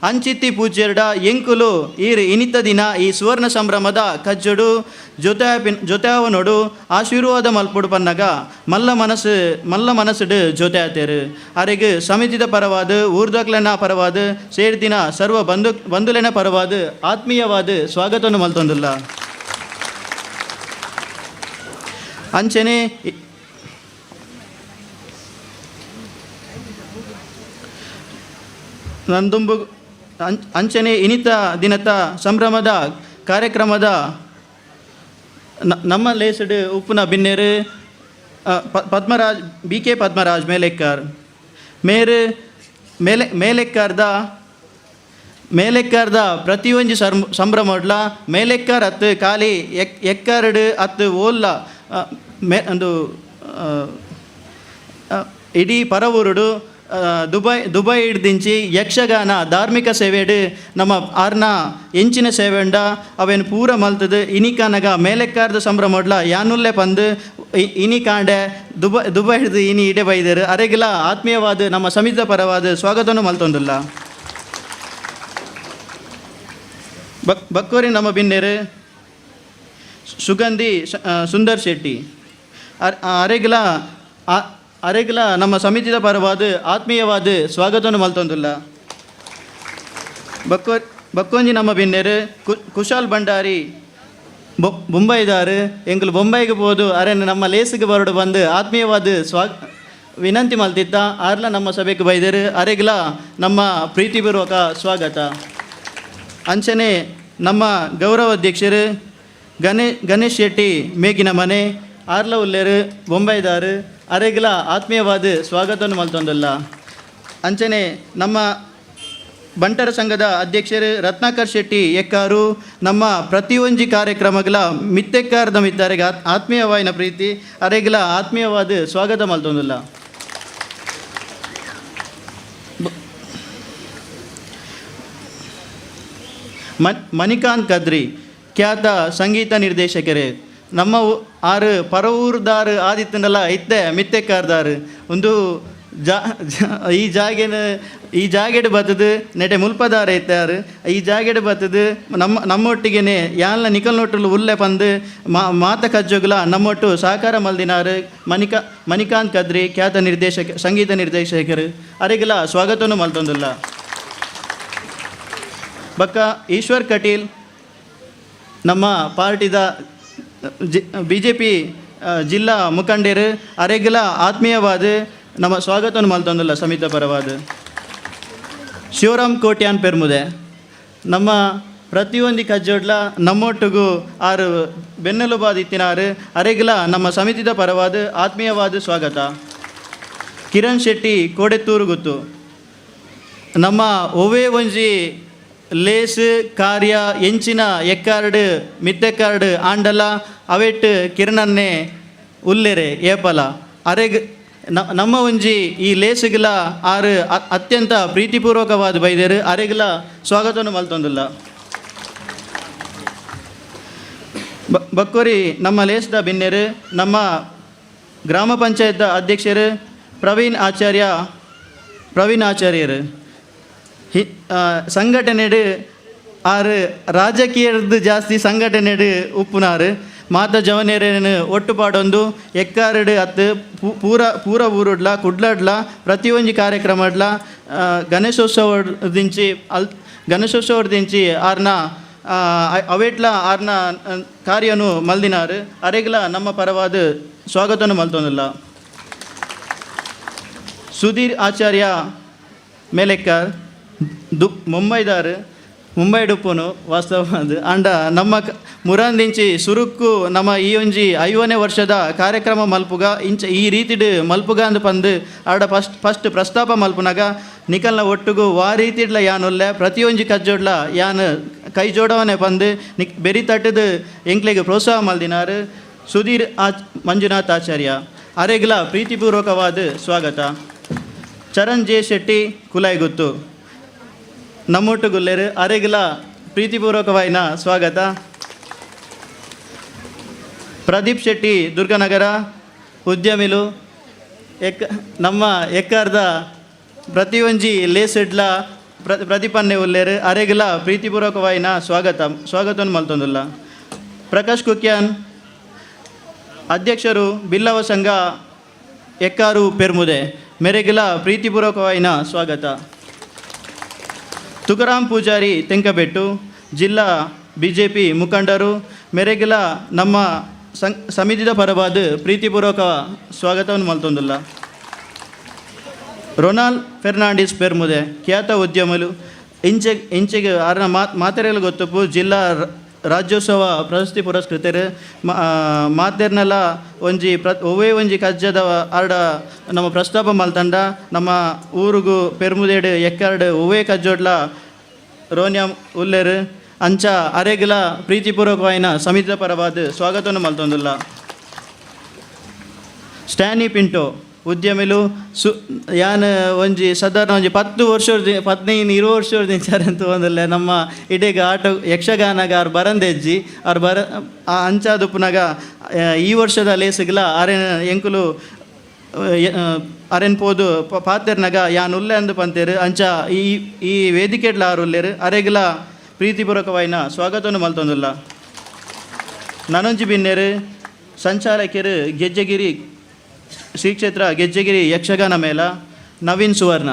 ಅಂಚಿತ್ತಿ ಪೂಜ್ಯರ್ಡ ಎಂಕುಲು ಈರ್ ಇನಿತ ದಿನ ಈ ಸುವರ್ಣ ಸಂಭ್ರಮದ ಕಜ್ಜಡು ಜೊತೆಯವನೊಡು ಆಶೀರ್ವಾದ ಮಲ್ಪುಡು ಪನ್ನಗ ಮಲ್ಲ ಮನಸ್ಸುಡು ಜೊತೆ ಆತೇರು. ಅರೆಗ್ ಸಮಿತಿದ ಪರವಾದ ಊರ್ದಕ್ಲೆನ ಪರವಾದ ಸೇರ್ದಿನ ಸರ್ವ ಬಂಧುಲೆನ ಪರವಾದ ಆತ್ಮೀಯವಾದ ಸ್ವಾಗತವನ್ನು ಮಲ್ತೊಂದುಲ್ಲ. ಅಂಚನೆ ನಂದುಂಬು ಅಂಚನೆ ಇನಿತ ದಿನತ ಸಂಭ್ರಮದ ಕಾರ್ಯಕ್ರಮದ ನಮ್ಮ ಲೇಸಡು ಉಪ್ಪುನ ಬಿನ್ನೇರು ಪದ್ಮರಾಜ್ ಬಿ ಕೆ ಪದ್ಮರಾಜ್ ಮೇಲೆಕ್ಕಾರ್ ಮೇರು ಮೇಲೆಕ್ಕಾರ್ದ ಪ್ರತಿಯೊಂಜಿ ಸಂಭ್ರಮಡ್ಲ ಮೇಲೆಕ್ಕಾರ್ ಅತ್ತು ಖಾಲಿ ಎಕ್ಕಾರ್ಡು ಅತ್ತು ಓಲ್ಲ ಮೇ ಒಂದು ಇಡೀ ಪರವೂರುಡು ದುಬೈ ಹಿಡ್ದಿಂಚಿ ಯಕ್ಷಗಾನ ಧಾರ್ಮಿಕ ಸೇವೆಡು ನಮ್ಮ ಆರ್ನ ಎಂಚಿನ ಸೇವೆಂಡ ಅವೇನು ಪೂರ ಮಲ್ತದು ಇನಿಕಾನಗ ಮೇಲೆಕ್ಕಾರ್ದ ಸಂಭ್ರಮಡ್ಲ ಯಾನುಲ್ಲೆ ಪಂದು ಇನಿ ಕಾಂಡೆ ದುಬೈ ಹಿಡ್ದು ಇನಿ ಇಡೆ ಬೈದರು. ಅರೆಗಿಲ ಆತ್ಮೀಯವಾದ ನಮ್ಮ ಸಮಿತಿಯ ಪರವಾದ ಸ್ವಾಗತವನ್ನು ಮಲ್ತೊಂದಿಲ್ಲ. ಬಕ್ಕೋರಿ ನಮ್ಮ ಬಿನ್ನೇರು ಸುಗಂಧಿ ಸುಂದರ್ ಶೆಟ್ಟಿ ಅರೆಗಿಲ ನಮ್ಮ ಸಮಿತಿಯ ಪರವಾದ ಆತ್ಮೀಯವಾದ ಸ್ವಾಗತವನ್ನು ಮಲ್ತೊಂದಿಲ್ಲ. ಬಕ್ಕೊಂಜಿ ನಮ್ಮ ಬಿನ್ನೇರು ಕುಶಾಲ್ ಭಂಡಾರಿ ಬೊಂಬೈದಾರು ಎಂಕುಲು ಬೊಂಬೈಗೆ ಪೋದು ಅರೆ ನಮ್ಮ ಲೇಸಿಗೆ ಬರಡು ಬಂದು ಆತ್ಮೀಯವಾದ ವಿನಂತಿ ಮಲ್ತಿತ್ತ ಆರ್ಲ ನಮ್ಮ ಸಭೆಗೆ ಬೈದರು. ಅರೆಗಿಲ ನಮ್ಮ ಪ್ರೀತಿಪೂರ್ವಕ ಸ್ವಾಗತ. ಅಂಚನೆ ನಮ್ಮ ಗೌರವ ಅಧ್ಯಕ್ಷರು ಗಣೇಶ್ ಶೆಟ್ಟಿ ಮೇಗಿನ ಮನೆ ಆರ್ಲ ಉಲ್ಲೇರು ಬೊಂಬೈದಾರು ಅರೆಗಿಲ ಆತ್ಮೀಯವಾದ ಸ್ವಾಗತವನ್ನು ಮಲ್ತೊಂದಿಲ್ಲ. ಅಂಚನೆ ನಮ್ಮ ಬಂಟರ ಸಂಘದ ಅಧ್ಯಕ್ಷರು ರತ್ನಾಕರ್ ಶೆಟ್ಟಿ ಎಕ್ಕಾರು ನಮ್ಮ ಪ್ರತಿಯೊಂಜಿ ಕಾರ್ಯಕ್ರಮಗಳ ಮಿತ್ತೆಕ್ಕಾರದ ಮಿತ್ತರೆಗೆ ಆತ್ಮೀಯವಾಯಿನ ಪ್ರೀತಿ ಅರೆಗಿಲ ಆತ್ಮೀಯವಾದ ಸ್ವಾಗತ ಮಲ್ತೊಂದಿಲ್ಲ. ಮಣಿಕಾಂತ್ ಕದ್ರಿ ಖ್ಯಾತ ಸಂಗೀತ ನಿರ್ದೇಶಕರೇ ನಮ್ಮ ಆರು ಪರವೂರ್ದಾರು ಆದಿತ್ತನಲ್ಲ ಇತ್ತೆ ಮಿತ್ತೆಕ್ಕಾರ್ದಾರು ಒಂದು ಈ ಜಾಗೆನ ಈ ಜಾಗೆಡ್ ಬತ್ತದು ನೆಟೆ ಮುಲ್ಪದಾರ ಇತ್ತಾರು ಈ ಜಾಗೆಡ್ ಬತ್ತದು ನಮ್ಮೊಟ್ಟಿಗೆನೆ ಯಾನ್ಲ ನಿಕಲ್ನೊಟ್ಟಲು ಉಲ್ಲೆ ಪಂದು ಮಾತ ಕಜ್ಜೊಗ್ಲ ನಮ್ಮೊಟ್ಟು ಸಹಕಾರ ಮಲ್ದಿನಾರು ಮಣಿಕಾಂತ್ ಕದ್ರಿ ಖ್ಯಾತ ನಿರ್ದೇಶಕ ಸಂಗೀತ ನಿರ್ದೇಶಕರು ಅರೆಗಿಲ ಸ್ವಾಗತವನ್ನು ಮಲ್ತೊಂದಿಲ್ಲ. ಬಕ್ಕ ಈಶ್ವರ್ ಕಟೀಲ್ ನಮ್ಮ ಪಾರ್ಟಿದ ಬಿ ಜೆ ಪಿ ಜಿಲ್ಲಾ ಮುಖಂಡರು ಅರೆಗಿಲ ಆತ್ಮೀಯವಾದ ನಮ್ಮ ಸ್ವಾಗತವನ್ನು ಮಲ್ತೊಂದಿಲ್ಲ ಸಮಿತ ಪರವಾದ. ಶಿವರಾಮ್ ಕೋಟ್ಯಾನ್ ಪೆರ್ಮುದೆ ನಮ್ಮ ಪ್ರತಿಯೊಂದು ಕಜ್ಜೋಡ್ಲ ನಮ್ಮೊಟ್ಟಿಗೂ ಆರು ಬೆನ್ನೆಲುಬಾದ ಇತ್ತಿನಾರು ಅರೆಗಿಲ ನಮ್ಮ ಸಮಿತಿದ ಪರವಾದ ಆತ್ಮೀಯವಾದ ಸ್ವಾಗತ. ಕಿರಣ್ ಶೆಟ್ಟಿ ಕೋಡೆತ್ತೂರು ಗುತ್ತು ನಮ್ಮ ಒವೇ ಒಂಜಿ ಲೇಸ್ ಕಾರ್ಯ ಎಂಚಿನ ಎಕ್ಕಾರ್ಡು ಮಿತ್ತೆಕ್ಕಾರ್ಡು ಆಂಡಲ ಅವೆಟ್ಟು ಕಿರಣನ್ನೇ ಉಲ್ಲೆರೆ ಏಪಲ ಅರೆಗ್ ನಮ್ಮ ಒಂಜಿ ಈ ಲೇಸುಗಿಲ ಆರು ಅತ್ಯಂತ ಪ್ರೀತಿಪೂರ್ವಕವಾದ ಬೈದೇರು ಅರೆಗಿಲ ಸ್ವಾಗತವನ್ನು ಮಲ್ತೊಂದಿಲ್ಲ. ಬಕ್ಕೋರಿ ನಮ್ಮ ಲೇಸ್ದ ಬಿನ್ನೆರು ನಮ್ಮ ಗ್ರಾಮ ಪಂಚಾಯತ್ ಅಧ್ಯಕ್ಷರು ಪ್ರವೀಣ್ ಆಚಾರ್ಯರು ಸಂಘಟನೆಡು ಆರು ರಾಜಕೀಯದ್ದು ಜಾಸ್ತಿ ಸಂಘಟನೆಡು ಉಪ್ಪುನಾರು ಮಾತ ಜವನೇರೇನು ಒಟ್ಟುಪಾಡೊಂದು ಎಕ್ಕಾರಡು ಅತ್ತು ಪೂರ ಪೂರ ಊರುಡ್ಲ ಕುಡ್ಲಡ್ಲ ಪ್ರತಿಯೊಂಜಿ ಕಾರ್ಯಕ್ರಮಡ್ಲ ಗಣೇಶೋತ್ಸವದಿಂಚಿ ಗಣೇಶೋತ್ಸವದಿಂಚಿ ಆರ್ನ ಅವೇಟ್ಲ ಆರ್ನ ಕಾರ್ಯನು ಮಲ್ದಿನಾರು ಅರೆಗ್ಲ ನಮ್ಮ ಪರವಾದ ಸ್ವಾಗತನು ಮಲ್ತೊಂದಿಲ್ಲ. ಸುಧೀರ್ ಆಚಾರ್ಯ ಮೇಲೆಕ್ಕರ್ ಮುಂಬೈದಾರು ಮುಂಬೈ ಡುಪ್ಪುನು ವಾಸ್ತವ ಅಂಡ ನಮ್ಮ ಮುರಾಂದಿಂಚಿ ಸುರುಕ್ಕು ನಮ್ಮ ಈ ಒಂಜಿ 50ನೇ ವರ್ಷದ ಕಾರ್ಯಕ್ರಮ ಮಲ್ಪುಗ ಇಂಚ ಈ ರೀತಿಡ್ ಮಲ್ಪುಗ ಅಂದ್ ಪಂದು ಆಡ ಫಸ್ಟ್ ಪ್ರಸ್ತಾಪ ಮಲ್ಪುನಾಗ ನಿಕಲ್ನ ಒಟ್ಟುಗು ವಾ ರೀತಿಡ್ಲ ಯಾನುಲ್ಲೆ ಪ್ರತಿಯೊಂಜಿ ಕಜ್ಜೋಡ್ಲ ಯಾನ್ ಕೈ ಜೋಡವನೆ ಪಂದು ನಿಕ್ ಬೆರಿ ತಟ್ಟದು ಎಂಕ್ಲೆಗ್ ಪ್ರೋತ್ಸಾಹ ಮಲ್ದಿನಾರು ಸುಧೀರ್ ಮಂಜುನಾಥ್ ಆಚಾರ್ಯ ಅರೆಗ್ಲ ಪ್ರೀತಿಪೂರ್ವಕವಾದ ಸ್ವಾಗತ. ಚರಣ್ ಜೆ ಶೆಟ್ಟಿ ಕುಲಾಯ್ಗುತ್ತು ನಮ್ಮೊಟ್ಟುಗುಲ್ಲೇರು ಅರೆಗಿಲ ಪ್ರೀತಿಪೂರ್ವಕವಾಯಿನ ಸ್ವಾಗತ. ಪ್ರದೀಪ್ ಶೆಟ್ಟಿ ದುರ್ಗನಗರ ಉದ್ಯಮಿಲು ಎಕ್ ನಮ್ಮ ಎಕ್ಕಾರ್ದ ಪ್ರತಿಯೊಂಜಿ ಲೇಸಿಡ್ಲ ಪ್ರತಿಪನ್ನೆ ಉಲ್ಲೇರು ಅರೆಗಲ ಪ್ರೀತಿಪೂರ್ವಕವಾಯಿನ ಸ್ವಾಗತ ಸ್ವಾಗತವನ್ನು ಮಲ್ತೊಂದುಲ್ಲ. ಪ್ರಕಾಶ್ ಕುಕ್ಯಾನ್ ಅಧ್ಯಕ್ಷರು ಬಿಲ್ಲವ ಸಂಘ ಎಕ್ಕಾರು ಪೆರ್ಮುದೆ ಮೆರೆಗಲ ಪ್ರೀತಿಪೂರ್ವಕವಾಯಿನ ಸ್ವಾಗತ. ತುಕಾರಾಮ್ ಪೂಜಾರಿ ತೆಂಕಬೆಟ್ಟು ಜಿಲ್ಲಾ ಬಿಜೆಪಿ ಮುಖಂಡರು ಮೆರೆಗಲ ನಮ್ಮ ಸಮಿತಿದ ಪರವಾದ ಪ್ರೀತಿಪೂರ್ವಕ ಸ್ವಾಗತವನ್ನು ಮಲ್ತೊಂದುಲ್ಲ. ರೊನಾಲ್ಡ್ ಫೆರ್ನಾಂಡಿಸ್ ಪೆರ್ಮುದೆ ಖ್ಯಾತ ಉದ್ಯಮಲು ಇಂಚೆ ಇಂಚೆಗೆ ಆರ್ನ ಮಾತೆರೆಲು ಗೊತ್ತುಪ್ಪು ಜಿಲ್ಲಾ ರಾಜ್ಯೋತ್ಸವ ಪ್ರಶಸ್ತಿ ಪುರಸ್ಕೃತರು ಮಾತೆರ್ನೆಲ್ಲ ಒಂಜಿ ಒವ್ವೇ ಒಂಜಿ ಕಜ್ಜದ ಆರ್ಡ ನಮ್ಮ ಪ್ರಸ್ತಾಪ ಮಲ್ತಂಡ ನಮ್ಮ ಊರುಗು ಪೆರ್ಮುದೇಡು ಎಕ್ಕರ್ಡು ಒವ್ವೇ ಕಜ್ಜೋಡ್ಲ ರೋನ್ಯಾ ಉಲ್ಲೇರು ಅಂಚ ಅರೆಗಲ ಪ್ರೀತಿಪೂರ್ವಕವಾಯಿನ ಸಮಿತಿದ ಪರವಾದ ಸ್ವಾಗತವನ್ನು ಮಲ್ತೊಂದುಲ್ಲ. ಸ್ಟ್ಯಾನಿ ಪಿಂಟೋ ಉದ್ಯಮಿಲು ಯಾನ್ ಒಂಜಿ ಸಾಧಾರಣ ಒಂಜಿ 10 ವರ್ಷ 15 20 ವರ್ಷ ಅಂತ ಒಂದಲ್ಲ ನಮ್ಮ ಇಡೀಗ ಆಟ ಯಕ್ಷಗಾನಗ ಆರ್ ಬರಂದೆಜ್ಜಿ ಆರ್ ಬರ ಆ ಅಂಚಾದುಪ್ಪುನಗ ಈ ವರ್ಷದ ಲೇಸುಗಲ ಆರೆನ ಎಂಕುಲು ಅರೆನ್ ಪೋದು ಪಾತೆರ್ನಗ ಯಾನ್ ಉಲ್ಲೆ ಅಂದು ಪಂತೇರು ಅಂಚ ಈ ಈ ವೇದಿಕೆಡ್ಲ ಆರ್ ಉಲ್ಲೇರು ಅರೆಗಲ ಪ್ರೀತಿಪೂರ್ವಕವಾಯಿನ ಸ್ವಾಗತವನ್ನು ಮಲ್ತೊಂದುಲ್ಲ. ನನೊಂಜಿ ಬಿನ್ನೆರು ಸಂಚಾಲಕರು ಗೆಜ್ಜೆಗಿರಿ ಶ್ರೀ ಕ್ಷೇತ್ರ ಗೆಜ್ಜೆಗಿರಿ ಯಕ್ಷಗಾನ ಮೇಳ ನವೀನ್ ಸುವರ್ಣ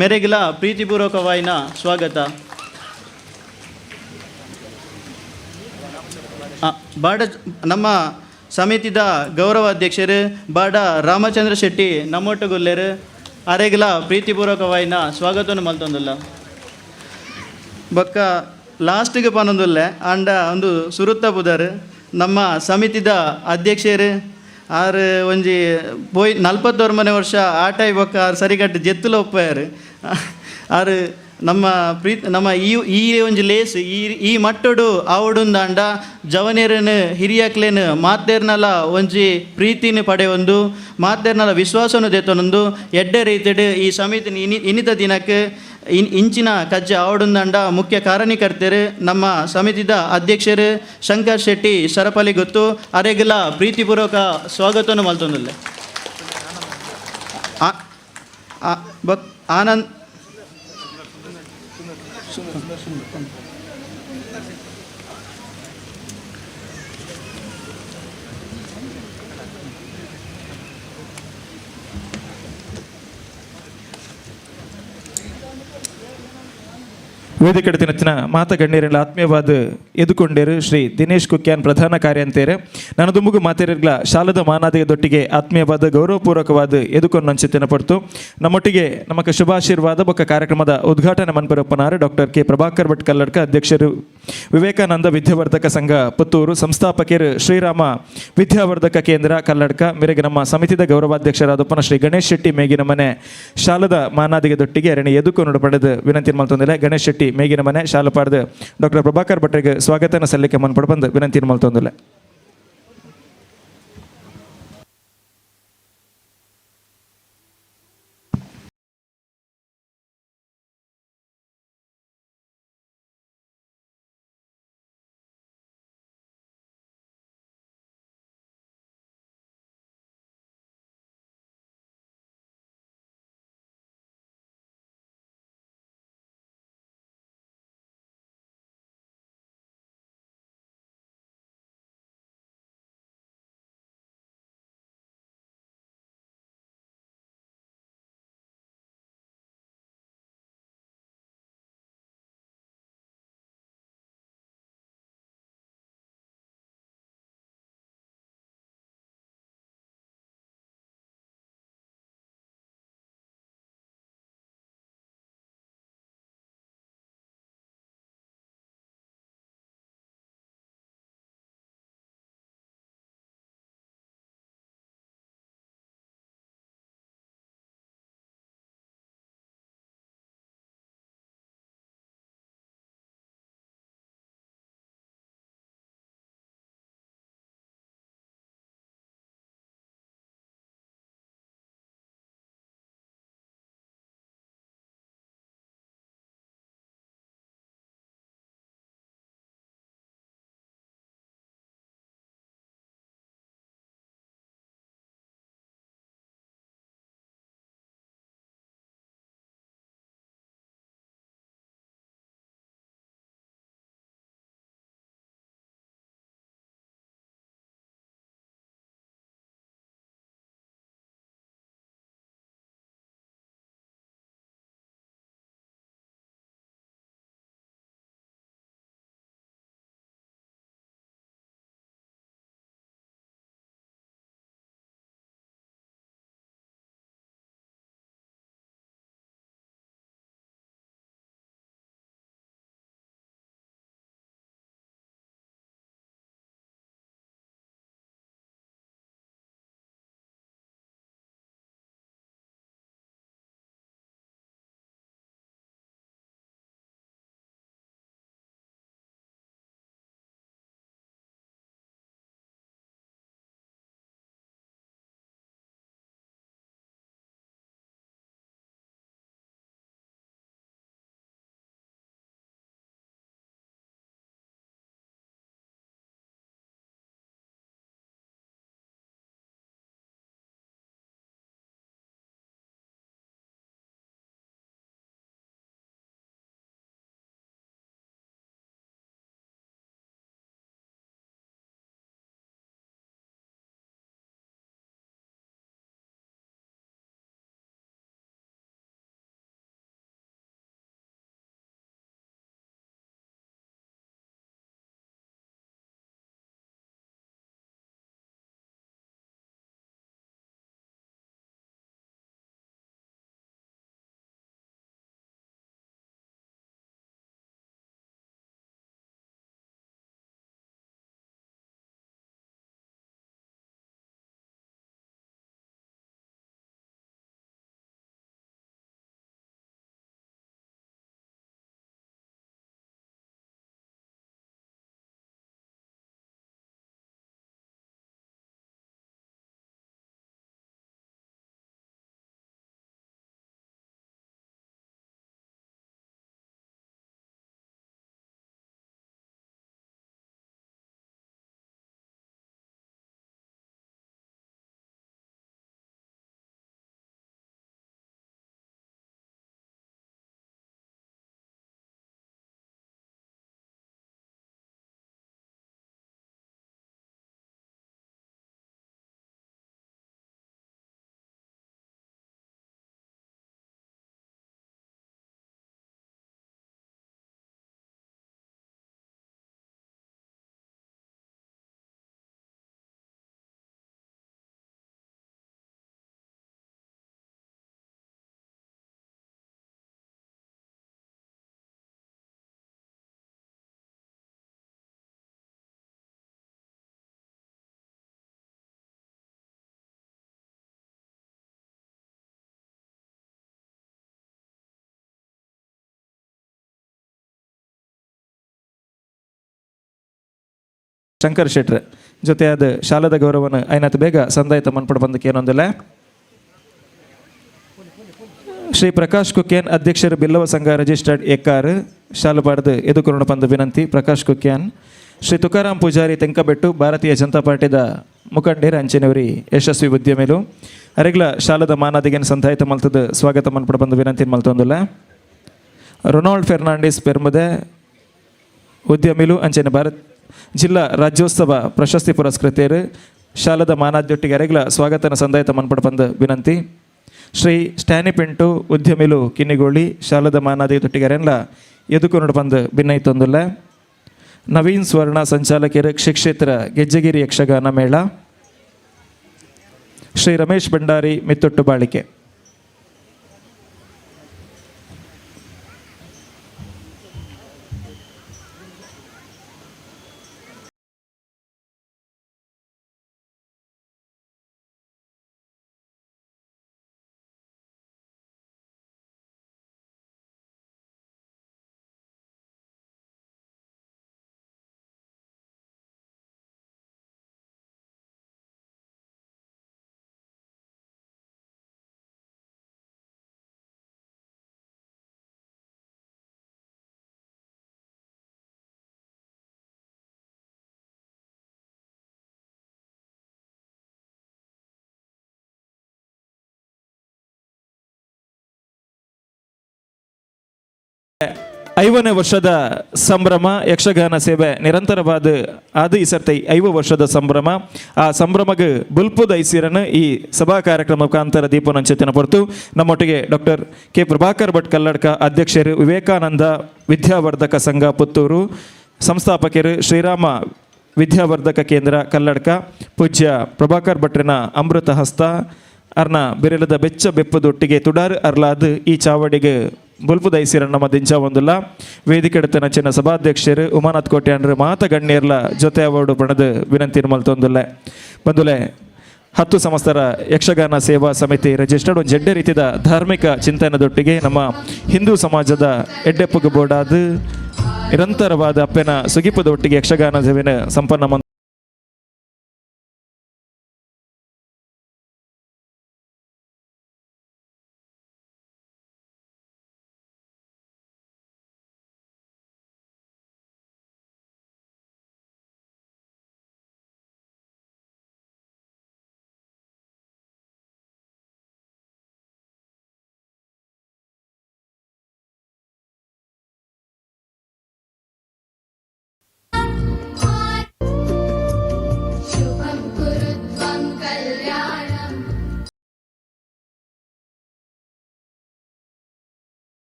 ಮೆರೆಗಿಲ ಪ್ರೀತಿಪೂರ್ವಕವಾಯಿನ ಸ್ವಾಗತ. ಬಾಡ ನಮ್ಮ ಸಮಿತಿದ ಗೌರವ ಅಧ್ಯಕ್ಷರು ಬಾಡ ರಾಮಚಂದ್ರ ಶೆಟ್ಟಿ ನಮ್ಮೊಟ್ಟುಗುಲ್ಲೇರು ಅರೆಗಿಲ ಪ್ರೀತಿಪೂರ್ವಕವಾಯಿನ ಸ್ವಾಗತವನ್ನು ಮಲ್ತೊಂದುಲ್ಲ. ಬೊಕ್ಕ ಲಾಸ್ಟಿಗೆ ಪನೊಂದುಲ್ಲೆ ಆಂಡ ಒಂದು ಸುರುತ್ತ ಪುದರ್ ನಮ್ಮ ಸಮಿತಿದ ಅಧ್ಯಕ್ಷರು ಆರ್ ಒಂಜಿ ಪೋಯ್ 49 ವರ್ಷ ಆಟ ಬೊಕ್ಕ ಆರ್ ಸರಿಗಟ್ಟು ಜೆತ್ತುಲ ಒಪ್ಪಾಯರು ಆರ್ ನಮ್ಮ ಪ್ರೀತಿ ನಮ್ಮ ಈ ಈ ಒಂಜಿ ಲೇಸ್ ಈ ಈ ಮಟ್ಟಡು ಆವಡುಂದಾಂಡ ಜವನೇರನು ಹಿರಿಯಕ್ಲೇನು ಮಾತೇರ್ನಲ ಒಂಜಿ ಪ್ರೀತಿನ ಪಡೆಯೊಂದು ಮಾತೇರ್ನಲ ವಿಶ್ವಾಸನು ದೆತ್ತೊನೊಂದು ಎಡ್ಡೆ ರೀತಿಡ್ ಈ ಸಮಿತಿನ ಇನ್ನಿತ ದಿನಕ್ಕೆ ಇಂಚಿನ ಕಜ್ಜೆ ಆವಡುಂದಾಂಡ ಮುಖ್ಯ ಕಾರಣೀಕರ್ತರು ನಮ್ಮ ಸಮಿತಿದ ಅಧ್ಯಕ್ಷರು ಶಂಕರ್ ಶೆಟ್ಟಿ ಸರಪಲಿ ಗೊತ್ತು ಅರೆಗಲ ಪ್ರೀತಿಪೂರ್ವಕ ಸ್ವಾಗತವನ್ನು ಮಲ್ತೊಂದುಲ್ಲೆ. ಆನಂದ್ ವೇದಿಕೆ ತಿನಚ್ಚಿನ ಮಾತ ಗಣ್ಯರೆಲ್ಲ ಆತ್ಮೀಯವಾದ ಎದುಕೊಂಡೇರು ಶ್ರೀ ದಿನೇಶ್ ಕುಕ್ಯಾನ್ ಪ್ರಧಾನ ಕಾರ್ಯಂತೇರು ನನದುಂಬುಗು ಮಾತೇರಿರ್ಲ ಶಾಲದ ಮಾನಾದಿಯ ದೊಟ್ಟಿಗೆ ಆತ್ಮೀಯವಾದ ಗೌರವಪೂರ್ವಕವಾದ ಎದುಕೊಂಡಂಚಿತ್ತಿನ ಪಡ್ತು ನಮ್ಮೊಟ್ಟಿಗೆ ನಮಕ ಶುಭಾಶೀರ್ವಾದ ಬೊಕ್ಕ ಕಾರ್ಯಕ್ರಮದ ಉದ್ಘಾಟನೆ ಮನ್ಪರಪ್ಪನಾರು ಡಾಕ್ಟರ್ ಕೆ ಪ್ರಭಾಕರ್ ಭಟ್ ಕಲ್ಲಡ್ಕ ಅಧ್ಯಕ್ಷರು ವಿವೇಕಾನಂದ ವಿದ್ಯಾವರ್ಧಕ ಸಂಘ ಪುತ್ತೂರು ಸಂಸ್ಥಾಪಕರು ಶ್ರೀರಾಮ ವಿದ್ಯಾವರ್ಧಕ ಕೇಂದ್ರ ಕಲ್ಲಡ್ಕ ಮೇರೆಗೆ ನಮ್ಮ ಸಮಿತಿದ ಗೌರವಾಧ್ಯಕ್ಷರಾದಪ್ಪನ ಶ್ರೀ ಗಣೇಶ್ ಶೆಟ್ಟಿ ಮೇಗಿನ ಮನೆ ಶಾಲದ ಮಾನಾದಿಗೆ ದೊಟ್ಟಿಗೆ ಅರಣಿ ಎದುಕೊಂಡು ಪಡೆದು ವಿನಂತಿ ಮಲ್ತೊಂದಿಲ್ಲ. ಗಣೇಶ್ ಶೆಟ್ಟಿ ಮೇಗಿನ ಮನೆ ಶಾಲಪಾಡ್ದು ಡಾಕ್ಟರ್ ಪ್ರಭಾಕರ್ ಭಟ್ರಿಗೆ ಸ್ವಾಗತನ ಸಲ್ಲಿಕೆ ಮನ್ಪಡ ಬಂದು ವಿನಂತಿ ಮಲ್ತೊಂದಿಲ್ಲ. ಶಂಕರ್ ಶೆಟ್ರ್ ಜೊತೆಯಾದ ಶಾಲದ ಗೌರವನ ಐನಾತ್ ಬೇಗ ಸಂದಾಯಿತ ಮನ್ಪಡ ಬಂದು ಕೇನೊಂದಿಲ್ಲ. ಶ್ರೀ ಪ್ರಕಾಶ್ ಕುಕ್ಯಾನ್ ಅಧ್ಯಕ್ಷರು ಬಿಲ್ಲವ ಸಂಘ ರಿಜಿಸ್ಟರ್ಡ್ ಎಕ್ಕಾರ್ ಶಾಲುಪಾಡ್ದು ಎದುಕುರುಣ ಪಂದು ವಿನಂತಿ. ಪ್ರಕಾಶ್ ಕುಕ್ಯಾನ್. ಶ್ರೀ ತುಕಾರಾಮ್ ಪೂಜಾರಿ ತೆಂಕಬೆಟ್ಟು ಭಾರತೀಯ ಜನತಾ ಪಾರ್ಟಿದ ಮುಖಂಡೇರ್ ಅಂಚಿನವರಿ ಯಶಸ್ವಿ ಉದ್ಯಮಿಲು ಅರೆಗ್ಲ ಶಾಲದ ಮಾನಾದಿಗೆನ್ ಸಂದಾಯಿತ ಮಲ್ತದ ಸ್ವಾಗತ ಮನ್ಪಡ ಬಂದು ವಿನಂತಿ ಮಲ್ತೊಂದುಲ್ಲ. ರೊನಾಲ್ಡ್ ಫೆರ್ನಾಂಡಿಸ್ ಪೆರ್ಮದೆ ಉದ್ಯಮಿಲು ಅಂಚನೆ ಭಾರತ್ ಜಿಲ್ಲಾ ರಾಜ್ಯೋತ್ಸವ ಪ್ರಶಸ್ತಿ ಪುರಸ್ಕೃತರು ಶಾಲದ ಮಾನಾದ್ಯೊಟ್ಟಿಗೆ ಅರೆಗ್ಲ ಸ್ವಾಗತನ ಸಂದಾಯಿತ ಮನ್ಪಡ ಬಂದು ವಿನಂತಿ. ಶ್ರೀ ಸ್ಟ್ಯಾನಿ ಪಿಂಟು ಉದ್ಯಮಿಲು ಕಿನ್ನಿಗೋಳಿ ಶಾಲದ ಮಾನಾದಿ ತೊಟ್ಟಿಗೆರೆಲ್ಲ ಎದುಕೊನಡು ಬಂದು ಭಿನ್ನೈತೊಂದುಲ್ಲ. ನವೀನ್ ಸ್ವರ್ಣ ಸಂಚಾಲಕರು ಕ್ಷೇತ್ರ ಗೆಜ್ಜೆಗಿರಿ ಯಕ್ಷಗಾನ ಮೇಳ. ಶ್ರೀ ರಮೇಶ್ ಭಂಡಾರಿ ಮಿತ್ತೊಟ್ಟು ಬಾಳಿಕೆ. ಐವನೇ ವರ್ಷದ ಸಂಭ್ರಮ ಯಕ್ಷಗಾನ ಸೇವೆ ನಿರಂತರವಾದ ಅದು ಈ ಸರ್ತಿ 50 ವರ್ಷದ ಸಂಭ್ರಮ. ಆ ಸಂಭ್ರಮಕ್ಕೆ ಬುಲ್ಪುದ ಐಸಿರನ್ನು ಈ ಸಭಾ ಕಾರ್ಯಕ್ರಮ ಮುಖಾಂತರ ದೀಪನಂಚೆತ್ತಿನ ಹೊರತು ನಮ್ಮೊಟ್ಟಿಗೆ ಡಾಕ್ಟರ್ ಕೆ ಪ್ರಭಾಕರ್ ಭಟ್ ಕಲ್ಲಡ್ಕ ಅಧ್ಯಕ್ಷರು ವಿವೇಕಾನಂದ ವಿದ್ಯಾವರ್ಧಕ ಸಂಘ ಪುತ್ತೂರು, ಸಂಸ್ಥಾಪಕರು ಶ್ರೀರಾಮ ವಿದ್ಯಾವರ್ಧಕ ಕೇಂದ್ರ ಕಲ್ಲಡ್ಕ, ಪೂಜ್ಯ ಪ್ರಭಾಕರ್ ಭಟ್ರಿನ ಅಮೃತ ಹಸ್ತ ಅರ್ನ ಬಿರಲದ ಬೆಚ್ಚ ಬೆಪ್ಪದೊಟ್ಟಿಗೆ ತುಡಾರು ಅರ್ಲಾದ್ ಈ ಚಾವಡಿಗೆ ಬುಲ್ಪುದೈಸಿರ ನಮ್ಮ ದಿಂಚ ಒಂದುಲ್ಲ. ವೇದಿಕೆ ಚಿನ್ನ ಸಭಾಧ್ಯಕ್ಷರು ಉಮಾನಾಥ್ ಕೋಟ್ಯಾನ್ರು ಮಾತ ಗಣ್ಯರ್ಲ ಜೊತೆ ಅವಾರ್ಡು ಪಣದು ವಿನಂತಿ ಮಲ್ತೊಂದುಲ್ಲೆ. ಬಂದುಲೆ 10 ಸಂಸ್ಥರ ಯಕ್ಷಗಾನ ಸೇವಾ ಸಮಿತಿ ರಿಜಿಸ್ಟರ್ಡ್ ಒಂದು ಜಡ್ಡೆ ರೀತಿಯ ಧಾರ್ಮಿಕ ಚಿಂತನದೊಟ್ಟಿಗೆ ನಮ್ಮ ಹಿಂದೂ ಸಮಾಜದ ಎಡ್ಡೆಪ್ಪುಗೆ ಬೋಡಾದ ನಿರಂತರವಾದ ಅಪ್ಪೆನ ಸುಗಿಪದೊಟ್ಟಿಗೆ ಯಕ್ಷಗಾನ ಸೇವೆನ ಸಂಪನ್ನ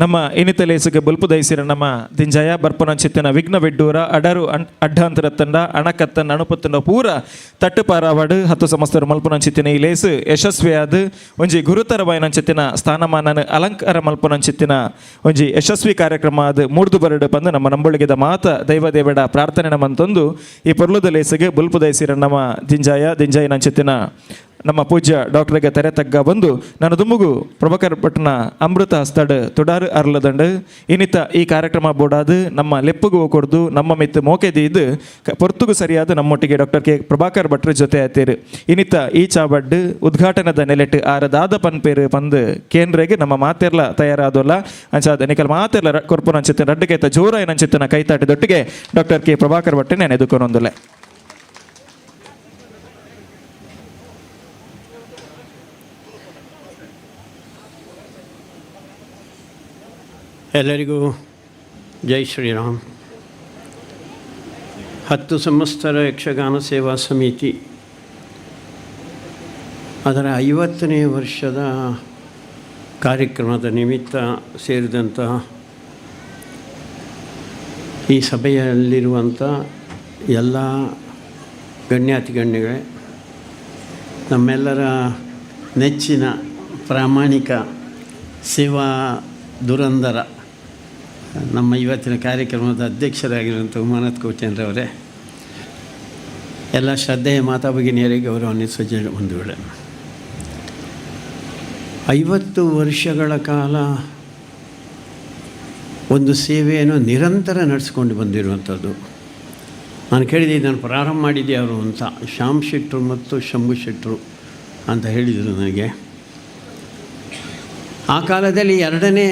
ನಮ್ಮ ಇನ್ನಿತಲೇಸುಗೆ ಬಲ್ಪುದೈಸಿರ ನಮ್ಮ ದಿಂಜಯ ಬರ್ಪನಂಚಿತ್ತಿನ ವಿಘ್ನ ವಿಡ್ಡೂರ ಅಡರು ಅಡ್ಡಾಂತರ ತಂಡ ಅಣಕತ್ತನ ಅಣುಪತ್ತಂಡ ಪೂರ ತಟ್ಟುಪಾರಾವಾಡು 10 ಸಂಸ್ಥರು ಮಲ್ಪನಂಚಿತ್ತಿನ ಈ ಲೇಸು ಯಶಸ್ವಿಯಾದ ಒಂಜಿ ಗುರುತರವಾಯಿನಂಚಿತ್ತಿನ ಸ್ಥಾನಮಾನನ ಅಲಂಕಾರ ಮಲ್ಪನಂಚಿತ್ತಿನ ಒಂಜಿ ಯಶಸ್ವಿ ಕಾರ್ಯಕ್ರಮ ಅದು ಮೂಡ್ದು ಬರಡು ಬಂದು ನಮ್ಮ ನಂಬೊಳಿಗೆದ ಮಾತ ದೈವ ದೇವಡ ಪ್ರಾರ್ಥನೆ ನಮ್ಮಂತಂದು ಈ ಪೊರ್ಲುದ ಲೇಸಿಗೆ ಬಲ್ಪುದೈಸಿರ ನಮ್ಮ ದಿಂಜಾಯ ದಿಂಜಾಯಿನಂಚಿತ್ತಿನ ನಮ್ಮ ಪೂಜ್ಯ ಡಾಕ್ಟರ್ಗೆ ತೆರೆ ತಗ್ಗ ಬಂದು ನಾನು ದುಮ್ಮುಗು ಪ್ರಭಾಕರ್ ಭಟ್ನ ಅಮೃತ ಹಸ್ತಡ್ ತುಡಾರು ಅರ್ಲದಂಡು ಇನ್ನಿತ ಈ ಕಾರ್ಯಕ್ರಮ ಬೋಡಾದು ನಮ್ಮ ಲೆಪ್ಪುಗು ಕೊಡ್ದು ನಮ್ಮ ಮಿತ್ತು ಮೋಕೆದೀದು ಪೊರ್ತುಗು ಸರಿಯಾದ ನಮ್ಮೊಟ್ಟಿಗೆ ಡಾಕ್ಟರ್ ಕೆ ಪ್ರಭಾಕರ್ ಭಟ್ರ ಜೊತೆ ಆತೀರು. ಇನ್ನಿತ ಈ ಚಾಬಡ್ಡು ಉದ್ಘಾಟನದ ನೆಲೆಟ್ಟು ಆರದಾದ ಪನ್ಪೇರು ಪಂದು ಕೇಂದ್ರೆಗೆ ನಮ್ಮ ಮಾತೆರ್ಲ ತಯಾರಾದೋಲ್ಲ ಅಂಚಾದ ನಿಕಲ್ ಮಾತೆರ್ಲ ಕೊರ್ಪುನಂಚಿತ್ತಿನ ರಡ್ಡು ಕೈತ ಜೋರಾಯಿನಂಚಿತ್ತಿನ ಕೈತಾಟಿದೊಟ್ಟಿಗೆ ಡಾಕ್ಟರ್ ಕೆ ಪ್ರಭಾಕರ್ ಭಟ್ ನಾನು ಎದುಕೊನೊಂದುಲೆ. ಎಲ್ಲರಿಗೂ ಜೈ ಶ್ರೀರಾಮ್. 10 ಸಂವತ್ಸರ ಯಕ್ಷಗಾನ ಸೇವಾ ಸಮಿತಿ ಅದರ 50ನೇ ವರ್ಷದ ಕಾರ್ಯಕ್ರಮದ ನಿಮಿತ್ತ ಸೇರಿದಂಥ ಈ ಸಭೆಯಲ್ಲಿರುವಂಥ ಎಲ್ಲ ಗಣ್ಯಾತಿ ಗಣ್ಯಗಳೇ, ನಮ್ಮೆಲ್ಲರ ನೆಚ್ಚಿನ ಪ್ರಾಮಾಣಿಕ ಸೇವಾ ದುರಂದರ ನಮ್ಮ ಇವತ್ತಿನ ಕಾರ್ಯಕ್ರಮದ ಅಧ್ಯಕ್ಷರಾಗಿರುವಂಥ ಉಮಾನಾಥ್ ಕೋಟ್ಯಾನ್ರವರೇ, ಎಲ್ಲ ಶ್ರದ್ಧೆಯ ಮಾತಾ ಭಗಿನಿಯರಿಗೆ ಗೌರವಾನ್ವಿತ ಸಜ್ಜನ ಬಂಧುಗಳೇ, 50 ವರ್ಷಗಳ ಕಾಲ ಒಂದು ಸೇವೆಯನ್ನು ನಿರಂತರ ನಡೆಸಿಕೊಂಡು ಬಂದಿರುವಂಥದ್ದು. ನಾನು ಕೇಳಿದೆ, ಇದನ್ನು ಪ್ರಾರಂಭ ಮಾಡಿದ್ದೆ ಯಾರು ಅಂತ. ಶ್ಯಾಮ್ ಶೆಟ್ಟರು ಮತ್ತು ಶಂಭು ಶೆಟ್ಟರು ಅಂತ ಹೇಳಿದರು ನನಗೆ. ಆ ಕಾಲದಲ್ಲಿ 2ನೇ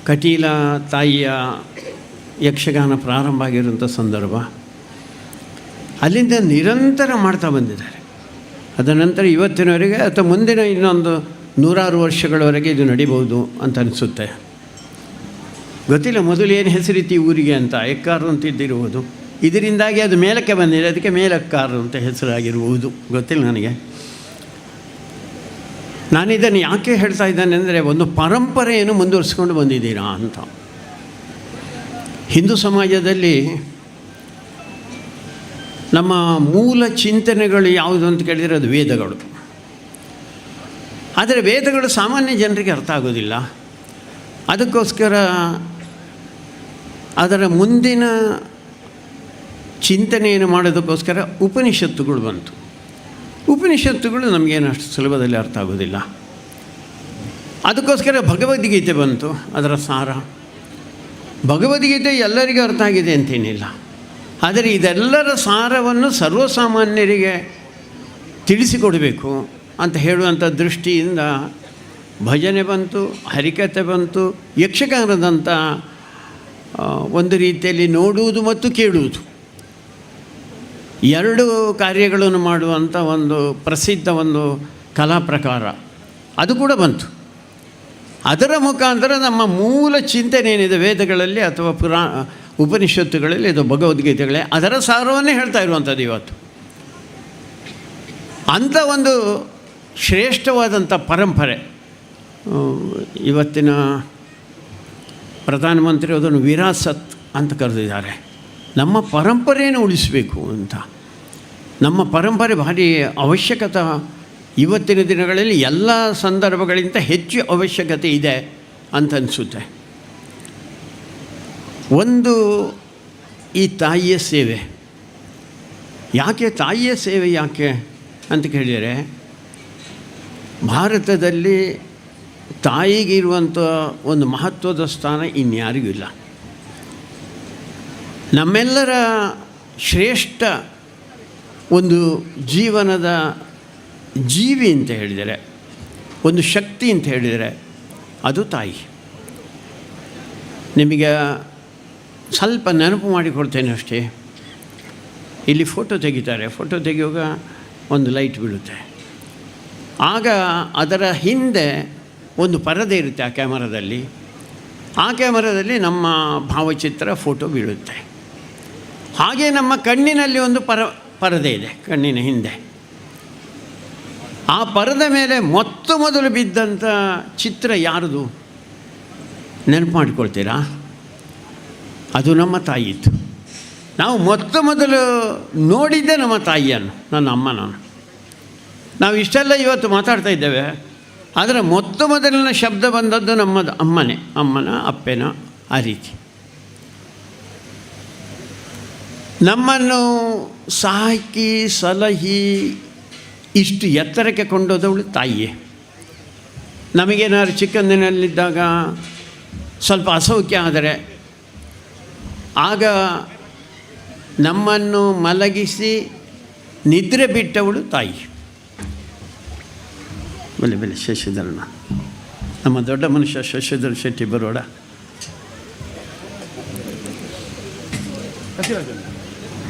ಕಟೀಲ ತಾಯಿಯ ಯಕ್ಷಗಾನ ಪ್ರಾರಂಭ ಆಗಿರುವಂಥ ಸಂದರ್ಭ. ಅಲ್ಲಿಂದ ನಿರಂತರ ಮಾಡ್ತಾ ಬಂದಿದ್ದಾರೆ. ಅದರ ನಂತರ ಇವತ್ತಿನವರೆಗೆ ಅಥವಾ ಮುಂದಿನ ಇನ್ನೊಂದು 100 ವರ್ಷಗಳವರೆಗೆ ಇದು ನಡಿಬಹುದು ಅಂತ ಅನಿಸುತ್ತೆ. ಗೊತ್ತಿಲ್ಲ ಮೊದಲು ಏನು ಹೆಸರಿತ್ತು ಈ ಊರಿಗೆ ಅಂತ, ಎಕ್ಕಾರು ಅಂತ ಇದ್ದಿರುವುದು. ಇದರಿಂದಾಗಿ ಅದು ಮೇಲಕ್ಕೆ ಬಂದಿದೆ, ಅದಕ್ಕೆ ಮೇಲಕ್ಕಾರು ಅಂತ ಹೆಸರಾಗಿರುವುದು, ಗೊತ್ತಿಲ್ಲ ನನಗೆ. ನಾನಿದನ್ನು ಯಾಕೆ ಹೇಳ್ತಾ ಇದ್ದೇನೆ ಅಂದರೆ, ಒಂದು ಪರಂಪರೆಯನ್ನು ಮುಂದುವರಿಸ್ಕೊಂಡು ಬಂದಿದ್ದೀರಾ ಅಂತ. ಹಿಂದೂ ಸಮಾಜದಲ್ಲಿ ನಮ್ಮ ಮೂಲ ಚಿಂತನೆಗಳು ಯಾವುದು ಅಂತ ಕೇಳಿದರೆ ಅದು ವೇದಗಳು. ಆದರೆ ವೇದಗಳು ಸಾಮಾನ್ಯ ಜನರಿಗೆ ಅರ್ಥ ಆಗೋದಿಲ್ಲ. ಅದಕ್ಕೋಸ್ಕರ ಅದರ ಮುಂದಿನ ಚಿಂತನೆಯನ್ನು ಮಾಡೋದಕ್ಕೋಸ್ಕರ ಉಪನಿಷತ್ತುಗಳು ಬಂತು. ಉಪನಿಷತ್ತುಗಳು ನಮಗೇನು ಅಷ್ಟು ಸುಲಭದಲ್ಲಿ ಅರ್ಥ ಆಗೋದಿಲ್ಲ. ಅದಕ್ಕೋಸ್ಕರ ಭಗವದ್ಗೀತೆ ಬಂತು, ಅದರ ಸಾರ. ಭಗವದ್ಗೀತೆ ಎಲ್ಲರಿಗೂ ಅರ್ಥ ಆಗಿದೆ ಅಂತೇನಿಲ್ಲ, ಆದರೆ ಇದೆಲ್ಲರ ಸಾರವನ್ನು ಸರ್ವಸಾಮಾನ್ಯರಿಗೆ ತಿಳಿಸಿಕೊಡಬೇಕು ಅಂತ ಹೇಳುವಂಥ ದೃಷ್ಟಿಯಿಂದ ಭಜನೆ ಬಂತು, ಹರಿಕತೆ ಬಂತು, ಯಕ್ಷಗಾನದಂಥ ಒಂದು ರೀತಿಯಲ್ಲಿ ನೋಡುವುದು ಮತ್ತು ಕೇಳುವುದು ಎರಡು ಕಾರ್ಯಗಳನ್ನು ಮಾಡುವಂಥ ಒಂದು ಪ್ರಸಿದ್ಧ ಒಂದು ಕಲಾ ಪ್ರಕಾರ ಅದು ಕೂಡ ಬಂತು. ಅದರ ಮುಖಾಂತರ ನಮ್ಮ ಮೂಲ ಚಿಂತನೆ ಏನಿದೆ ವೇದಗಳಲ್ಲಿ ಅಥವಾ ಉಪನಿಷತ್ತುಗಳಲ್ಲಿ, ಇದು ಭಗವದ್ಗೀತೆಗಳೇ, ಅದರ ಸಾರವನ್ನೇ ಹೇಳ್ತಾ ಇರುವಂಥದ್ದು ಇವತ್ತು. ಅಂಥ ಒಂದು ಶ್ರೇಷ್ಠವಾದಂಥ ಪರಂಪರೆ ಇವತ್ತಿನ ಪ್ರಧಾನಮಂತ್ರಿ ಅದನ್ನು ವಿರಾಸತ್ ಅಂತ ಕರೆದಿದ್ದಾರೆ. ನಮ್ಮ ಪರಂಪರೆಯನ್ನು ಉಳಿಸಬೇಕು ಅಂತ. ನಮ್ಮ ಪರಂಪರೆ ಭಾರಿ ಅವಶ್ಯಕತೆ ಇವತ್ತಿನ ದಿನಗಳಲ್ಲಿ ಎಲ್ಲ ಸಂದರ್ಭಗಳಿಗಿಂತ ಹೆಚ್ಚು ಅವಶ್ಯಕತೆ ಇದೆ ಅಂತ ಅನಿಸುತ್ತೆ. ಒಂದು ಈ ತಾಯಿಯ ಸೇವೆ. ಯಾಕೆ ತಾಯಿಯ ಸೇವೆ ಯಾಕೆ ಅಂತ ಕೇಳಿದರೆ, ಭಾರತದಲ್ಲಿ ತಾಯಿಗಿರುವಂಥ ಒಂದು ಮಹತ್ವದ ಸ್ಥಾನ ಇನ್ಯಾರಿಗೂ ಇಲ್ಲ. ನಮ್ಮೆಲ್ಲರ ಶ್ರೇಷ್ಠ ಒಂದು ಜೀವನದ ಜೀವಿ ಅಂತ ಹೇಳಿದರೆ, ಒಂದು ಶಕ್ತಿ ಅಂತ ಹೇಳಿದರೆ ಅದು ತಾಯಿ. ನಿಮಗೆ ಸ್ವಲ್ಪ ನೆನಪು ಮಾಡಿಕೊಡ್ತೇನೆ ಅಷ್ಟೇ. ಇಲ್ಲಿ ಫೋಟೋ ತೆಗಿತಾರೆ, ಫೋಟೋ ತೆಗೆಯುವಾಗ ಒಂದು ಲೈಟ್ ಬೀಳುತ್ತೆ, ಆಗ ಅದರ ಹಿಂದೆ ಒಂದು ಪರದೆ ಇರುತ್ತೆ ಆ ಕ್ಯಾಮರಾದಲ್ಲಿ. ಆ ಕ್ಯಾಮರಾದಲ್ಲಿ ನಮ್ಮ ಭಾವಚಿತ್ರ ಫೋಟೋ ಬೀಳುತ್ತೆ. ಹಾಗೆ ನಮ್ಮ ಕಣ್ಣಿನಲ್ಲಿ ಒಂದು ಪರದೆ ಇದೆ ಕಣ್ಣಿನ ಹಿಂದೆ. ಆ ಪರದೆ ಮೇಲೆ ಮೊತ್ತ ಮೊದಲು ಬಿದ್ದಂಥ ಚಿತ್ರ ಯಾರದು ನೆನಪು ಮಾಡಿಕೊಳ್ತೀರಾ? ಅದು ನಮ್ಮ ತಾಯಿತ್ತು. ನಾವು ಮೊತ್ತ ಮೊದಲು ನೋಡಿದ್ದೆ ನಮ್ಮ ತಾಯಿಯನ್ನು, ನನ್ನ ಅಮ್ಮನನ್ನು. ನಾವು ಇಷ್ಟೆಲ್ಲ ಇವತ್ತು ಮಾತಾಡ್ತಾ ಇದ್ದೇವೆ, ಆದರೆ ಮೊತ್ತ ಮೊದಲಿನ ಶಬ್ದ ಬಂದದ್ದು ನಮ್ಮದು ಅಮ್ಮನೇ, ಅಮ್ಮನ ಅಪ್ಪನ ಆ ರೀತಿ. ನಮ್ಮನ್ನು ಸಾಕಿ ಸಲಹಿ ಇಷ್ಟು ಎತ್ತರಕ್ಕೆ ಕೊಂಡೋದವಳು ತಾಯಿಯೇ. ನಮಗೇನಾದ್ರು ಚಿಕ್ಕಂದಿನಲ್ಲಿದ್ದಾಗ ಸ್ವಲ್ಪ ಅಸೌಖ್ಯ ಆದರೆ ಆಗ ನಮ್ಮನ್ನು ಮಲಗಿಸಿ ನಿದ್ರೆ ಬಿಟ್ಟವಳು ತಾಯಿ. ಬೆಲೆ ಬೆಲೆ ಶಶಿಧರಣ, ನಮ್ಮ ದೊಡ್ಡ ಮನುಷ್ಯ ಶಶಿಧರ್ ಶೆಟ್ಟಿ ಬರೋಡ.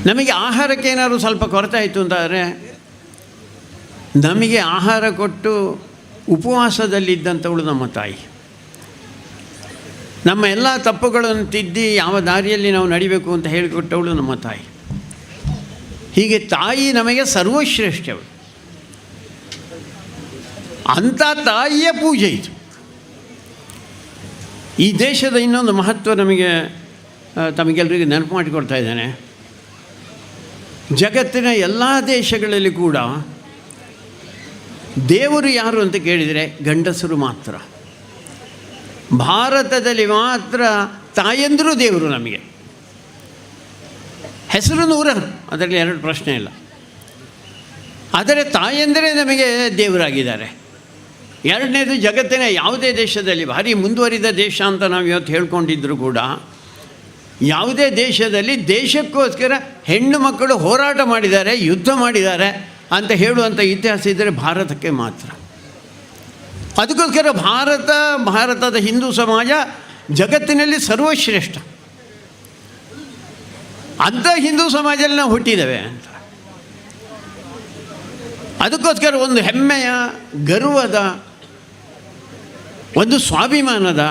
ನಮಗೆ ಆಹಾರಕ್ಕೆ ಏನಾದರೂ ಸ್ವಲ್ಪ ಕೊರತೆ ಆಯಿತು ಅಂತಾದರೆ ನಮಗೆ ಆಹಾರ ಕೊಟ್ಟು ಉಪವಾಸದಲ್ಲಿದ್ದಂಥವಳು ನಮ್ಮ ತಾಯಿ. ನಮ್ಮ ಎಲ್ಲ ತಪ್ಪುಗಳನ್ನು ತಿದ್ದಿ ಯಾವ ದಾರಿಯಲ್ಲಿ ನಾವು ನಡಿಬೇಕು ಅಂತ ಹೇಳಿಕೊಟ್ಟವಳು ನಮ್ಮ ತಾಯಿ. ಹೀಗೆ ತಾಯಿ ನಮಗೆ ಸರ್ವಶ್ರೇಷ್ಠವಳು. ಅಂಥ ತಾಯಿಯ ಪೂಜೆ ಇದು. ಈ ದೇಶದ ಇನ್ನೊಂದು ಮಹತ್ವ ನಮಗೆ ತಮಗೆಲ್ಲರಿಗೂ ನೆನಪು ಮಾಡಿಕೊಡ್ತಾ ಇದ್ದೇನೆ. ಜಗತ್ತಿನ ಎಲ್ಲ ದೇಶಗಳಲ್ಲಿ ಕೂಡ ದೇವರು ಯಾರು ಅಂತ ಕೇಳಿದರೆ ಗಂಡಸರು ಮಾತ್ರ. ಭಾರತದಲ್ಲಿ ಮಾತ್ರ ತಾಯಂದಿರು ದೇವರು ನಮಗೆ. ಹೆಸರು ನೂರಾರು, ಅದರಲ್ಲಿ ಎರಡು ಪ್ರಶ್ನೆ ಇಲ್ಲ. ಆದರೆ ತಾಯಂದರೆ ನಮಗೆ ದೇವರಾಗಿದ್ದಾರೆ. ಎರಡನೇದು, ಜಗತ್ತಿನ ಯಾವುದೇ ದೇಶದಲ್ಲಿ, ಭಾರಿ ಮುಂದುವರಿದ ದೇಶ ಅಂತ ನಾವು ಇವತ್ತು ಹೇಳ್ಕೊಂಡಿದ್ದರೂ ಕೂಡ, ಯಾವುದೇ ದೇಶದಲ್ಲಿ ದೇಶಕ್ಕೋಸ್ಕರ ಹೆಣ್ಣು ಮಕ್ಕಳು ಹೋರಾಟ ಮಾಡಿದ್ದಾರೆ, ಯುದ್ಧ ಮಾಡಿದ್ದಾರೆ ಅಂತ ಹೇಳುವಂಥ ಇತಿಹಾಸ ಇದ್ದರೆ ಭಾರತಕ್ಕೆ ಮಾತ್ರ. ಅದಕ್ಕೋಸ್ಕರ ಭಾರತದ ಹಿಂದೂ ಸಮಾಜ ಜಗತ್ತಿನಲ್ಲಿ ಸರ್ವಶ್ರೇಷ್ಠ. ಅಂಥ ಹಿಂದೂ ಸಮಾಜದಲ್ಲಿ ನಾವು ಹುಟ್ಟಿದ್ದೇವೆ ಅಂತ. ಅದಕ್ಕೋಸ್ಕರ ಒಂದು ಹೆಮ್ಮೆಯ, ಗರ್ವದ, ಒಂದು ಸ್ವಾಭಿಮಾನದ,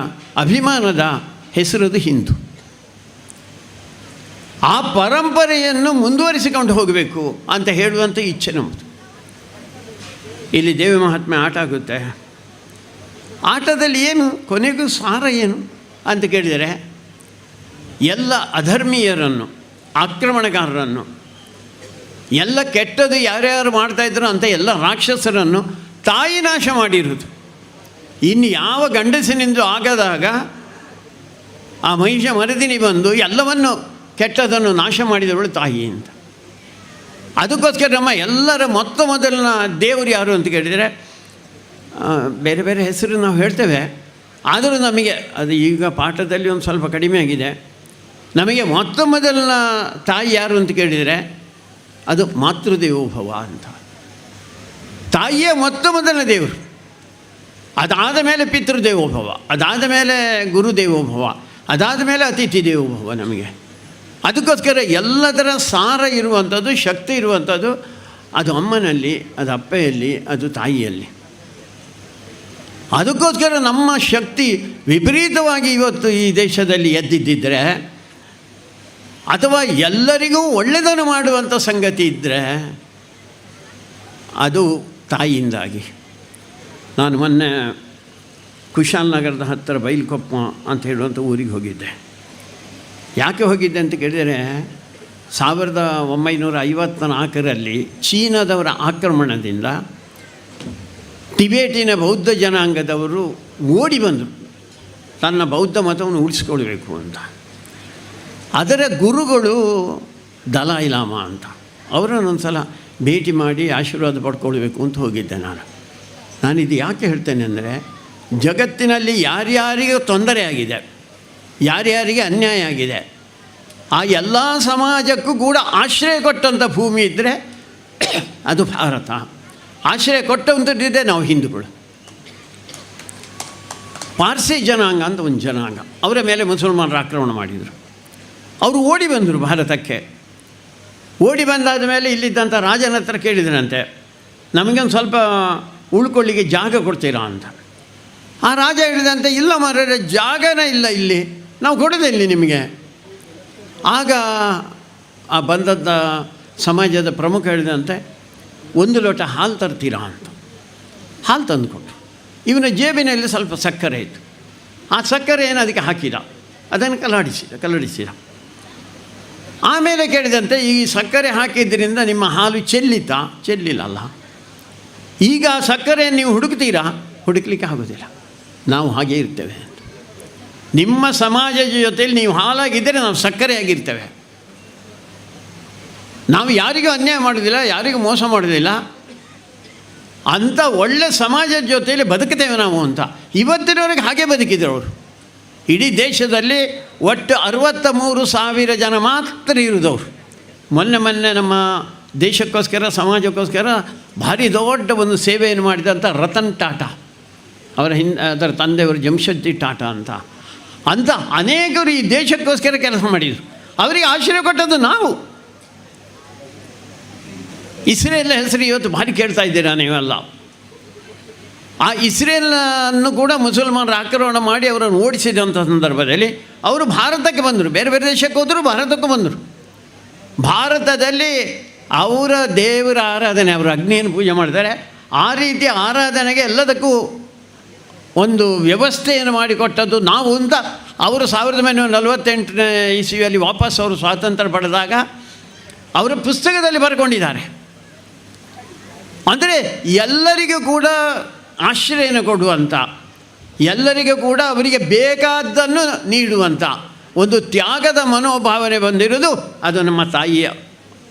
ಅಭಿಮಾನದ ಹೆಸರದು ಹಿಂದೂ. ಆ ಪರಂಪರೆಯನ್ನು ಮುಂದುವರಿಸಿಕೊಂಡು ಹೋಗಬೇಕು ಅಂತ ಹೇಳುವಂಥ ಇಚ್ಛೆ ನಮ್ಮದು. ಇಲ್ಲಿ ದೇವಿ ಮಹಾತ್ಮೆ ಆಟ ಆಗುತ್ತೆ. ಆಟದಲ್ಲಿ ಏನು ಕೊನೆಗೂ ಸಾರ ಏನು ಅಂತ ಕೇಳಿದರೆ, ಎಲ್ಲ ಅಧರ್ಮೀಯರನ್ನು, ಆಕ್ರಮಣಕಾರರನ್ನು, ಎಲ್ಲ ಕೆಟ್ಟದ್ದು ಯಾರ್ಯಾರು ಮಾಡ್ತಾಯಿದ್ರು ಅಂತ ಎಲ್ಲ ರಾಕ್ಷಸರನ್ನು ತಾಯಿ ನಾಶ ಮಾಡಿರುವುದು. ಇನ್ನು ಯಾವ ಗಂಡಸಿನಿಂದ ಆಗದಾಗ ಆ ಮಹಿಷ ಮರದಿನಿ ಬಂದು ಎಲ್ಲವನ್ನು ಕೆಟ್ಟದನ್ನು ನಾಶ ಮಾಡಿದವಳು ತಾಯಿ ಅಂತ. ಅದಕ್ಕೋಸ್ಕರ ನಮ್ಮ ಎಲ್ಲರ ಮೊತ್ತ ಮೊದಲಿನ ದೇವರು ಯಾರು ಅಂತ ಕೇಳಿದರೆ, ಬೇರೆ ಬೇರೆ ಹೆಸರು ನಾವು ಹೇಳ್ತೇವೆ, ಆದರೂ ನಮಗೆ ಅದು ಈಗ ಪಾಠದಲ್ಲಿ ಒಂದು ಸ್ವಲ್ಪ ಕಡಿಮೆ ಆಗಿದೆ. ನಮಗೆ ಮೊತ್ತ ಮೊದಲಿನ ತಾಯಿ ಯಾರು ಅಂತ ಕೇಳಿದರೆ ಅದು ಮಾತೃದೇವೋಭವ ಅಂತ. ತಾಯಿಯೇ ಮೊತ್ತ ಮೊದಲನ ದೇವರು. ಅದಾದ ಮೇಲೆ ಪಿತೃದೇವೋಭವ, ಅದಾದ ಮೇಲೆ ಗುರುದೇವೋಭವ, ಅದಾದ ಮೇಲೆ ಅತಿಥಿ ದೇವೋಭವ ನಮಗೆ. ಅದಕ್ಕೋಸ್ಕರ ಎಲ್ಲದರ ಸಾರ ಇರುವಂಥದ್ದು, ಶಕ್ತಿ ಇರುವಂಥದ್ದು ಅದು ಅಮ್ಮನಲ್ಲಿ, ಅದು ಅಪ್ಪೆಯಲ್ಲಿ, ಅದು ತಾಯಿಯಲ್ಲಿ. ಅದಕ್ಕೋಸ್ಕರ ನಮ್ಮ ಶಕ್ತಿ ವಿಪರೀತವಾಗಿ ಇವತ್ತು ಈ ದೇಶದಲ್ಲಿ ಎದ್ದಿದ್ದಿದ್ದರೆ, ಅಥವಾ ಎಲ್ಲರಿಗೂ ಒಳ್ಳೆಯದನ್ನು ಮಾಡುವಂಥ ಸಂಗತಿ ಇದ್ದರೆ ಅದು ತಾಯಿಯಿಂದಾಗಿ. ನಾನು ಮೊನ್ನೆ ಕುಶಾಲನಗರದ ಹತ್ತಿರ ಬೈಲ್ಕೊಪ್ಪ ಅಂತ ಹೇಳುವಂಥ ಊರಿಗೆ ಹೋಗಿದ್ದೆ. ಯಾಕೆ ಹೋಗಿದ್ದೆ ಅಂತ ಕೇಳಿದರೆ, 1954ರಲ್ಲಿ ಚೀನಾದವರ ಆಕ್ರಮಣದಿಂದ ಟಿಬೇಟಿನ ಬೌದ್ಧ ಜನಾಂಗದವರು ಓಡಿ ಬಂದರು, ತನ್ನ ಬೌದ್ಧ ಮತವನ್ನು ಉಳಿಸ್ಕೊಳ್ಬೇಕು ಅಂತ. ಅದರ ಗುರುಗಳು ದಲಾಯಿ ಲಾಮ ಅಂತ, ಅವರನ್ನೊಂದು ಸಲ ಭೇಟಿ ಮಾಡಿ ಆಶೀರ್ವಾದ ಪಡ್ಕೊಳ್ಬೇಕು ಅಂತ ಹೋಗಿದ್ದೆ ನಾನು. ನಾನಿದು ಯಾಕೆ ಹೇಳ್ತೇನೆ ಅಂದರೆ, ಜಗತ್ತಿನಲ್ಲಿ ಯಾರ್ಯಾರಿಗೂ ತೊಂದರೆ ಆಗಿದೆ, ಯಾರ್ಯಾರಿಗೆ ಅನ್ಯಾಯ ಆಗಿದೆ, ಆ ಎಲ್ಲ ಸಮಾಜಕ್ಕೂ ಕೂಡ ಆಶ್ರಯ ಕೊಟ್ಟಂಥ ಭೂಮಿ ಇದ್ದರೆ ಅದು ಭಾರತ. ಆಶ್ರಯ ಕೊಟ್ಟಂಥದ್ದಿದ್ದೆ ನಾವು ಹಿಂದೂಗಳು. ಪಾರ್ಸಿ ಜನಾಂಗ ಅಂತ ಒಂದು ಜನಾಂಗ, ಅವರ ಮೇಲೆ ಮುಸಲ್ಮಾನರು ಆಕ್ರಮಣ ಮಾಡಿದರು. ಅವರು ಓಡಿ ಬಂದರು ಭಾರತಕ್ಕೆ. ಓಡಿ ಬಂದಾದ ಮೇಲೆ ಇಲ್ಲಿದ್ದಂಥ ರಾಜನ ಹತ್ರ ಕೇಳಿದ್ರಂತೆ, ನಮಗೊಂದು ಸ್ವಲ್ಪ ಉಳ್ಕೊಳ್ಳಿಕ್ಕೆ ಜಾಗ ಕೊಡ್ತೀರಾ ಅಂತ. ಆ ರಾಜ ಹೇಳಿದಂತೆ, ಇಲ್ಲ ಮಾರ್ರೆ, ಜಾಗನೇ ಇಲ್ಲ ಇಲ್ಲಿ, ನಾವು ಕೊಡೋದೇ ಇಲ್ಲಿ ನಿಮಗೆ. ಆಗ ಆ ಬಂದದ್ದ ಸಮಾಜದ ಪ್ರಮುಖ ಹೇಳಿದಂತೆ, ಒಂದು ಲೋಟ ಹಾಲು ತರ್ತೀರಾ ಅಂತ. ಹಾಲು ತಂದುಕೊಟ್ರು. ಇವನ ಜೇಬಿನಲ್ಲಿ ಸ್ವಲ್ಪ ಸಕ್ಕರೆ ಇತ್ತು. ಆ ಸಕ್ಕರೆಯನ್ನು ಅದಕ್ಕೆ ಹಾಕಿದ, ಅದನ್ನು ಕಲಡಿಸಿದ. ಆಮೇಲೆ ಕೇಳಿದಂತೆ, ಈ ಸಕ್ಕರೆ ಹಾಕಿದ್ದರಿಂದ ನಿಮ್ಮ ಹಾಲು ಚೆಲ್ಲಿತಾ? ಚೆಲ್ಲಿಲ್ಲಲ್ಲ. ಈಗ ಆ ಸಕ್ಕರೆಯನ್ನು ನೀವು ಹುಡುಕ್ತೀರಾ? ಹುಡುಕಲಿಕ್ಕೆ ಆಗೋದಿಲ್ಲ, ನಾವು ಹಾಗೇ ಇರ್ತೇವೆ ಅಂತ. ನಿಮ್ಮ ಸಮಾಜದ ಜೊತೆಯಲ್ಲಿ ನೀವು ಹಾಲಾಗಿದ್ದರೆ ನಾವು ಸಕ್ಕರೆಯಾಗಿರ್ತೇವೆ. ನಾವು ಯಾರಿಗೂ ಅನ್ಯಾಯ ಮಾಡೋದಿಲ್ಲ, ಯಾರಿಗೂ ಮೋಸ ಮಾಡೋದಿಲ್ಲ ಅಂಥ ಒಳ್ಳೆ ಸಮಾಜದ ಜೊತೆಯಲ್ಲಿ ಬದುಕ್ತೇವೆ ನಾವು ಅಂತ. ಇವತ್ತಿನವರೆಗೆ ಹಾಗೆ ಬದುಕಿದ್ರು ಅವರು. ಇಡೀ ದೇಶದಲ್ಲಿ ಒಟ್ಟು 63,000 ಜನ ಮಾತ್ರ ಇರುವುದವರು. ಮೊನ್ನೆ ಮೊನ್ನೆ ನಮ್ಮ ದೇಶಕ್ಕೋಸ್ಕರ, ಸಮಾಜಕ್ಕೋಸ್ಕರ ಭಾರಿ ದೊಡ್ಡ ಒಂದು ಸೇವೆಯನ್ನು ಮಾಡಿದಂಥ ರತನ್ ಟಾಟಾ ಅವರ ಅದರ ತಂದೆಯವರು ಜಮ್ಶೆಡ್ಜಿ ಟಾಟಾ ಅಂತ ಅಂತ ಅನೇಕರು ಈ ದೇಶಕ್ಕೋಸ್ಕರ ಕೆಲಸ ಮಾಡಿದರು. ಅವರಿಗೆ ಆಶ್ರಯ ಕೊಟ್ಟದ್ದು ನಾವು. ಇಸ್ರೇಲ್ ಹೆಸರು ಇವತ್ತು ಭಾರಿ ಕೇಳ್ತಾ ಇದ್ದೀರಾ ನೀವೆಲ್ಲ. ಆ ಇಸ್ರೇಲನ್ನು ಕೂಡ ಮುಸಲ್ಮಾನರು ಆಕ್ರಮಣ ಮಾಡಿ ಅವರನ್ನು ಓಡಿಸಿದಂಥ ಸಂದರ್ಭದಲ್ಲಿ ಅವರು ಭಾರತಕ್ಕೆ ಬಂದರು. ಬೇರೆ ಬೇರೆ ದೇಶಕ್ಕೆ ಹೋದರು, ಭಾರತಕ್ಕೂ ಬಂದರು. ಭಾರತದಲ್ಲಿ ಅವರ ದೇವರ ಆರಾಧನೆ, ಅವರು ಅಗ್ನಿಯನ್ನು ಪೂಜೆ ಮಾಡ್ತಾರೆ. ಆ ರೀತಿಯ ಆರಾಧನೆಗೆ ಎಲ್ಲದಕ್ಕೂ ಒಂದು ವ್ಯವಸ್ಥೆಯನ್ನು ಮಾಡಿಕೊಟ್ಟದ್ದು ನಾವು ಅಂತ ಅವರು 1948ನೇ ಇಸ್ವಿಯಲ್ಲಿ ವಾಪಸ್ ಅವರು ಸ್ವಾತಂತ್ರ್ಯ ಪಡೆದಾಗ ಅವರ ಪುಸ್ತಕದಲ್ಲಿ ಬರ್ಕೊಂಡಿದ್ದಾರೆ. ಅಂದರೆ ಎಲ್ಲರಿಗೂ ಕೂಡ ಆಶ್ರಯನ ಕೊಡುವಂಥ, ಎಲ್ಲರಿಗೂ ಕೂಡ ಅವರಿಗೆ ಬೇಕಾದ್ದನ್ನು ನೀಡುವಂಥ ಒಂದು ತ್ಯಾಗದ ಮನೋಭಾವನೆ ಬಂದಿರೋದು ಅದು ನಮ್ಮ ತಾಯಿಯ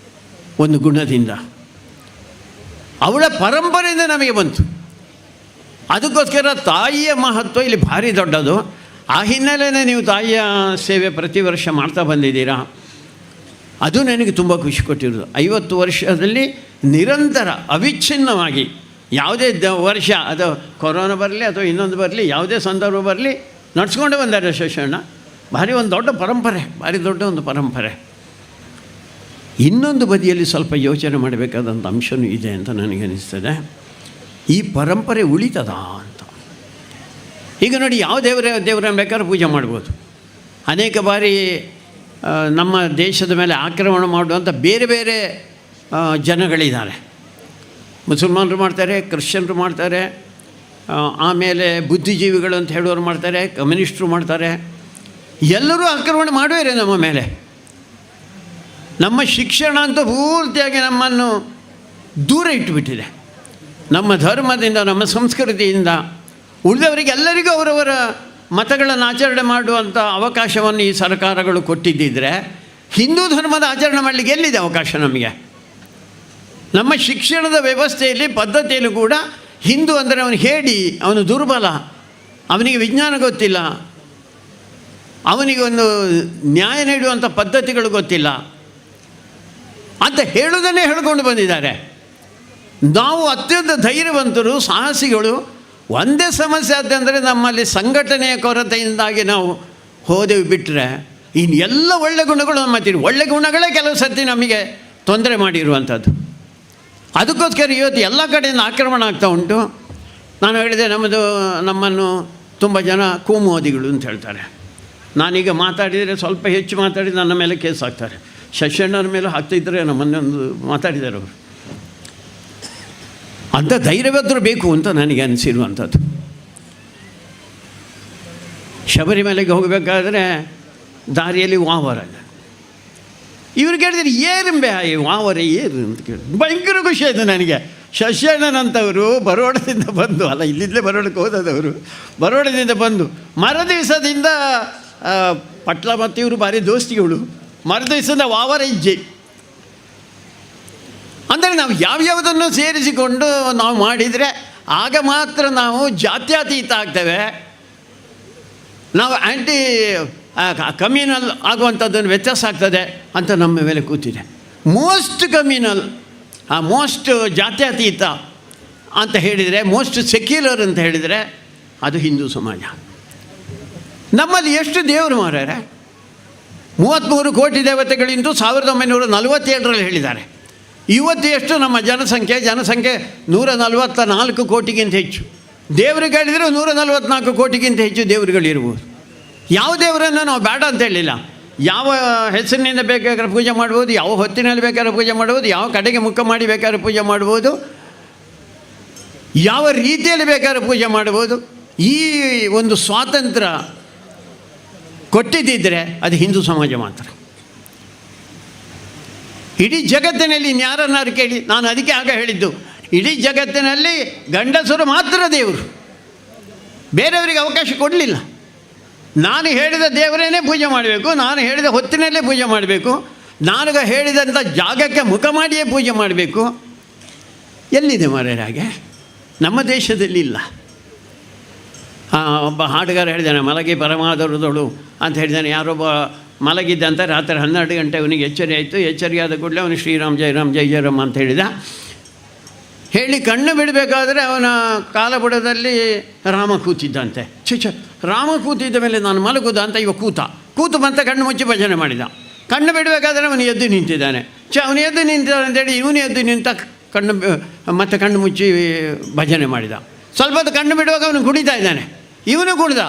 ಒಂದು ಗುಣದಿಂದ, ಅವಳ ಪರಂಪರೆಯಿಂದ ನಮಗೆ ಬಂತು. ಅದಕ್ಕೋಸ್ಕರ ತಾಯಿಯ ಮಹತ್ವ ಇಲ್ಲಿ ಭಾರಿ ದೊಡ್ಡದು. ಆ ಹಿನ್ನೆಲೆಯೇ ನೀವು ತಾಯಿಯ ಸೇವೆ ಪ್ರತಿ ವರ್ಷ ಮಾಡ್ತಾ ಬಂದಿದ್ದೀರಾ, ಅದು ನನಗೆ ತುಂಬ ಖುಷಿ ಕೊಟ್ಟಿರೋದು. 50 ವರ್ಷದಲ್ಲಿ ನಿರಂತರ ಅವಿಚ್ಛಿನ್ನವಾಗಿ ಯಾವುದೇ ವರ್ಷ, ಅದು ಕೊರೋನಾ ಬರಲಿ ಅಥವಾ ಇನ್ನೊಂದು ಬರಲಿ, ಯಾವುದೇ ಸಂದರ್ಭ ಬರಲಿ, ನಡ್ಸ್ಕೊಂಡು ಬಂದಾರೆ ಶಶಣ್ಣ. ಭಾರಿ ಒಂದು ದೊಡ್ಡ ಪರಂಪರೆ, ಭಾರಿ ದೊಡ್ಡ ಒಂದು ಪರಂಪರೆ. ಇನ್ನೊಂದು ಬದಿಯಲ್ಲಿ ಸ್ವಲ್ಪ ಯೋಚನೆ ಮಾಡಬೇಕಾದಂಥ ಅಂಶವೂ ಇದೆ ಅಂತ ನನಗನ್ನಿಸ್ತದೆ. ಈ ಪರಂಪರೆ ಉಳಿತದಾ ಅಂತ. ಈಗ ನೋಡಿ, ಯಾವ ದೇವರನ್ನು ಬೇಕಾದ್ರೂ ಪೂಜೆ ಮಾಡ್ಬೋದು. ಅನೇಕ ಬಾರಿ ನಮ್ಮ ದೇಶದ ಮೇಲೆ ಆಕ್ರಮಣ ಮಾಡುವಂಥ ಬೇರೆ ಬೇರೆ ಜನಗಳಿದ್ದಾರೆ. ಮುಸಲ್ಮಾನರು ಮಾಡ್ತಾರೆ, ಕ್ರಿಶ್ಚಿಯನ್ರು ಮಾಡ್ತಾರೆ, ಆಮೇಲೆ ಬುದ್ಧಿಜೀವಿಗಳು ಅಂತ ಹೇಳೋರು ಮಾಡ್ತಾರೆ, ಕಮ್ಯುನಿಸ್ಟ್ರು ಮಾಡ್ತಾರೆ. ಎಲ್ಲರೂ ಆಕ್ರಮಣ ಮಾಡುವರೆ ನಮ್ಮ ಮೇಲೆ. ನಮ್ಮ ಶಿಕ್ಷಣ ಅಂತೂ ಪೂರ್ತಿಯಾಗಿ ನಮ್ಮನ್ನು ದೂರ ಇಟ್ಟುಬಿಟ್ಟಿದೆ ನಮ್ಮ ಧರ್ಮದಿಂದ, ನಮ್ಮ ಸಂಸ್ಕೃತಿಯಿಂದ. ಉಳಿದವರಿಗೆ ಎಲ್ಲರಿಗೂ ಅವರವರ ಮತಗಳನ್ನು ಆಚರಣೆ ಮಾಡುವಂಥ ಅವಕಾಶವನ್ನು ಈ ಸರ್ಕಾರಗಳು ಕೊಟ್ಟಿದ್ದಿದ್ದರೆ ಹಿಂದೂ ಧರ್ಮದ ಆಚರಣೆ ಮಾಡಲಿಕ್ಕೆ ಎಲ್ಲಿದೆ ಅವಕಾಶ ನಮಗೆ? ನಮ್ಮ ಶಿಕ್ಷಣದ ವ್ಯವಸ್ಥೆಯಲ್ಲಿ, ಪದ್ಧತಿಯಲ್ಲೂ ಕೂಡ ಹಿಂದೂ ಅಂದರೆ ಅವನು ಹೇಡಿ, ಅವನು ದುರ್ಬಲ, ಅವನಿಗೆ ವಿಜ್ಞಾನ ಗೊತ್ತಿಲ್ಲ, ಅವನಿಗೆ ಒಂದು ನ್ಯಾಯ ನೀಡುವಂಥ ಪದ್ಧತಿಗಳು ಗೊತ್ತಿಲ್ಲ ಅಂತ ಹೇಳುವುದನ್ನೇ ಹೇಳಿಕೊಂಡು ಬಂದಿದ್ದಾರೆ. ನಾವು ಅತ್ಯಂತ ಧೈರ್ಯವಂತರು, ಸಾಹಸಿಗಳು. ಒಂದೇ ಸಮಸ್ಯೆ ಆದಂದರೆ ನಮ್ಮಲ್ಲಿ ಸಂಘಟನೆಯ ಕೊರತೆಯಿಂದಾಗಿ ನಾವು ಹೋದೆವು. ಬಿಟ್ಟರೆ ಇನ್ನೆಲ್ಲ ಒಳ್ಳೆ ಗುಣಗಳು ನಮ್ಮ ಒಳ್ಳೆ ಗುಣಗಳೇ ಕೆಲವು ಸರ್ತಿ ನಮಗೆ ತೊಂದರೆ ಮಾಡಿರುವಂಥದ್ದು. ಅದಕ್ಕೋಸ್ಕರ ಇವತ್ತು ಎಲ್ಲ ಕಡೆಯಿಂದ ಆಕ್ರಮಣ ಆಗ್ತಾ ಉಂಟು. ನಾನು ಹೇಳಿದೆ, ನಮ್ಮನ್ನು ತುಂಬ ಜನ ಕೋಮುವಾದಿಗಳು ಅಂತ ಹೇಳ್ತಾರೆ. ನಾನೀಗ ಮಾತಾಡಿದರೆ, ಸ್ವಲ್ಪ ಹೆಚ್ಚು ಮಾತಾಡಿ ನನ್ನ ಮೇಲೆ ಕೇಸ್ ಹಾಕ್ತಾರೆ. ಶಶಣ್ಣನ ಮೇಲೆ ಹಾಕ್ತಿದ್ದರೆ ನಮ್ಮನ್ನೇ ಒಂದು ಮಾತಾಡಿದ್ದಾರೆ ಅವರು. ಅಂಥ ಧೈರ್ಯವಾದರೂ ಬೇಕು ಅಂತ ನನಗೆ ಅನಿಸಿರುವಂಥದ್ದು. ಶಬರಿಮಲೆಗೆ ಹೋಗಬೇಕಾದ್ರೆ ದಾರಿಯಲ್ಲಿ ವಾವರ, ಇವರು ಕೇಳಿದರೆ ಏರುಂಬೆ ವಾವರ ಏರು ಅಂತ ಕೇಳಿದ್ರು. ಭಯಂಕರ ಖುಷಿ ಆಯಿತು ನನಗೆ. ಶಶಣ್ಣನಂಥವರು ಬರೋಡದಿಂದ ಬಂದು, ಅಲ್ಲ ಇಲ್ಲಿಂದಲೇ ಬರೋಡಕ್ಕೆ ಹೋದದವರು, ಬರೋಡದಿಂದ ಬಂದು ಮರುದಿವಸದಿಂದ ಪಟ್ಲ ಮತ್ತು ಇವರು ಭಾರಿ ದೋಸ್ತಿಗಳು. ಮರುದಿವಸದಿಂದ ವಾವರ ಇಜ್ಜೆ ಅಂದರೆ ನಾವು ಯಾವ್ಯಾವುದನ್ನು ಸೇರಿಸಿಕೊಂಡು ನಾವು ಮಾಡಿದರೆ ಆಗ ಮಾತ್ರ ನಾವು ಜಾತ್ಯತೀತ ಆಗ್ತೇವೆ. ನಾವು ಆ್ಯಂಟಿ ಕಮ್ಯುನಲ್ ಆಗುವಂಥದ್ದನ್ನು ವ್ಯತ್ಯಾಸ ಆಗ್ತದೆ ಅಂತ ನಮ್ಮ ಮೇಲೆ ಕೂತಿದೆ. ಮೋಸ್ಟ್ ಕಮ್ಯುನಲ್, ಆ ಮೋಸ್ಟ್ ಜಾತ್ಯತೀತ ಅಂತ ಹೇಳಿದರೆ, ಮೋಸ್ಟ್ ಸೆಕ್ಯುಲರ್ ಅಂತ ಹೇಳಿದರೆ ಅದು ಹಿಂದೂ ಸಮಾಜ. ನಮ್ಮಲ್ಲಿ ಎಷ್ಟು ದೇವರು ಮಾರ್ಯಾರೆ? 33 ಕೋಟಿ ದೇವತೆಗಳಿಂದು 1947ರಲ್ಲಿ ಹೇಳಿದ್ದಾರೆ. ಇವತ್ತು ಎಷ್ಟು ನಮ್ಮ ಜನಸಂಖ್ಯೆ? ಜನಸಂಖ್ಯೆ 144 ಕೋಟಿಗಿಂತ ಹೆಚ್ಚು. ದೇವರಿಗೆ ಹೇಳಿದರೆ 144 ಕೋಟಿಗಿಂತ ಹೆಚ್ಚು ದೇವರುಗಳಿರ್ಬೋದು. ಯಾವ ದೇವರನ್ನು ನಾವು ಬೇಡ ಅಂತ ಹೇಳಿಲ್ಲ. ಯಾವ ಹೆಸರಿನಿಂದ ಬೇಕಾದ್ರೆ ಪೂಜೆ ಮಾಡ್ಬೋದು, ಯಾವ ಹೊತ್ತಿನಲ್ಲಿ ಬೇಕಾದ್ರೆ ಪೂಜೆ ಮಾಡ್ಬೋದು, ಯಾವ ಕಡೆಗೆ ಮುಖ ಮಾಡಿ ಬೇಕಾದ್ರೆ ಪೂಜೆ ಮಾಡ್ಬೋದು, ಯಾವ ರೀತಿಯಲ್ಲಿ ಬೇಕಾದ್ರೆ ಪೂಜೆ ಮಾಡ್ಬೋದು. ಈ ಒಂದು ಸ್ವಾತಂತ್ರ್ಯ ಕೊಟ್ಟಿದ್ದಿದ್ದರೆ ಅದು ಹಿಂದೂ ಸಮಾಜ ಮಾತ್ರ. ಇಡೀ ಜಗತ್ತಿನಲ್ಲಿ ಇನ್ಯಾರನ್ನಾರು ಕೇಳಿ, ನಾನು ಅದಕ್ಕೆ ಆಗ ಹೇಳಿದ್ದು, ಇಡೀ ಜಗತ್ತಿನಲ್ಲಿ ಗಂಡಸರು ಮಾತ್ರ ದೇವರು, ಬೇರೆಯವರಿಗೆ ಅವಕಾಶ ಕೊಡಲಿಲ್ಲ. ನಾನು ಹೇಳಿದ ದೇವರೇನೇ ಪೂಜೆ ಮಾಡಬೇಕು, ನಾನು ಹೇಳಿದ ಹೊತ್ತಿನಲ್ಲೇ ಪೂಜೆ ಮಾಡಬೇಕು, ನಾನು ಹೇಳಿದಂಥ ಜಾಗಕ್ಕೆ ಮುಖ ಮಾಡಿಯೇ ಪೂಜೆ ಮಾಡಬೇಕು. ಎಲ್ಲಿದೆ ಮಾರ್ರೆ ಹಾಗೆ? ನಮ್ಮ ದೇಶದಲ್ಲಿ ಇಲ್ಲ. ಒಬ್ಬ ಹಾಡುಗಾರ ಹೇಳಿದ್ದಾನೆ, ಮಲಗಿ ಪರಮಾದರದೊಳು ಅಂತ ಹೇಳಿದ್ದಾನೆ. ಯಾರೊಬ್ಬ ಮಲಗಿದ್ದಂತ ರಾತ್ರಿ 12 ಗಂಟೆ ಅವನಿಗೆ ಎಚ್ಚರಿ ಆಯಿತು. ಎಚ್ಚರಿಕೆ ಆದ ಕೂಡಲೇ ಅವನು ಶ್ರೀರಾಮ್ ಜಯ ರಾಮ್ ಜಯ ಜಯ ರಾಮ್ ಅಂತ ಹೇಳಿದ. ಹೇಳಿ ಕಣ್ಣು ಬಿಡಬೇಕಾದ್ರೆ ಅವನ ಕಾಲಬುಡದಲ್ಲಿ ರಾಮ ಕೂತಿದ್ದಂತೆ. ಛೇ ಛೇ, ರಾಮ ಕೂತಿದ್ದ ಮೇಲೆ ನಾನು ಮಲಗುದ ಅಂತ ಇವ ಕೂತು ಬಂತ ಕಣ್ಣು ಮುಚ್ಚಿ ಭಜನೆ ಮಾಡಿದ. ಕಣ್ಣು ಬಿಡಬೇಕಾದ್ರೆ ಅವನು ಎದ್ದು ನಿಂತಿದ್ದಾನೆ. ಛೇ, ಅವನು ಎದ್ದು ನಿಂತಿದ್ದಾನೆ ಅಂತೇಳಿ ಇವನು ಎದ್ದು ನಿಂತ ಕಣ್ಣು ಮತ್ತೆ ಕಣ್ಣು ಮುಚ್ಚಿ ಭಜನೆ ಮಾಡಿದ. ಸ್ವಲ್ಪ ಹೊತ್ತು ಕಣ್ಣು ಬಿಡುವಾಗ ಅವನು ಕುಣಿತಾ ಇದ್ದಾನೆ. ಇವನು ಕುಣಿದ,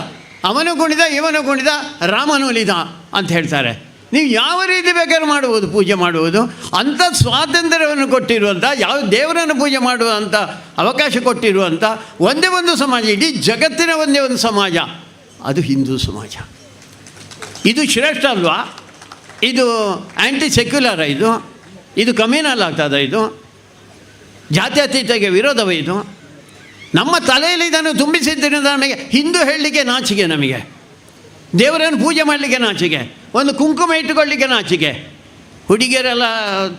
ಅವನು ಕುಣಿದ, ಇವನು ಕುಣಿದ, ರಾಮನು ಒಲಿದ ಅಂತ ಹೇಳ್ತಾರೆ. ನೀವು ಯಾವ ರೀತಿ ಬೇಕಾದ್ರೂ ಮಾಡುವುದು, ಪೂಜೆ ಮಾಡುವುದು ಅಂಥ ಸ್ವಾತಂತ್ರ್ಯವನ್ನು ಕೊಟ್ಟಿರುವಂಥ, ಯಾವ ದೇವರನ್ನು ಪೂಜೆ ಮಾಡುವಂಥ ಅವಕಾಶ ಕೊಟ್ಟಿರುವಂಥ ಒಂದೇ ಒಂದು ಸಮಾಜ, ಇಡೀ ಜಗತ್ತಿನ ಒಂದೇ ಒಂದು ಸಮಾಜ, ಅದು ಹಿಂದೂ ಸಮಾಜ. ಇದು ಶ್ರೇಷ್ಠ ಅಲ್ವಾ? ಇದು ಆ್ಯಂಟಿ ಸೆಕ್ಯುಲರ? ಇದು ಕಮ್ಯುನಲ್ ಆಗ್ತದೆ? ಇದು ಜಾತ್ಯತೀತಕ್ಕೆ ವಿರೋಧವೇ? ಇದು ನಮ್ಮ ತಲೆಯಲ್ಲಿ ಇದನ್ನು ತುಂಬಿಸಿದ್ದರಿಂದ ನಮಗೆ ಹಿಂದೂ ಹೇಳಲಿಕ್ಕೆ ನಾಚಿಕೆ ನಮಗೆ. ದೇವರನ್ನು ಪೂಜೆ ಮಾಡಲಿಕ್ಕೆ ನಾಚಿಕೆ, ಒಂದು ಕುಂಕುಮ ಇಟ್ಟುಕೊಳ್ಳಲಿಕ್ಕೆ ನಾಚಿಕೆ. ಹುಡುಗಿಯರೆಲ್ಲ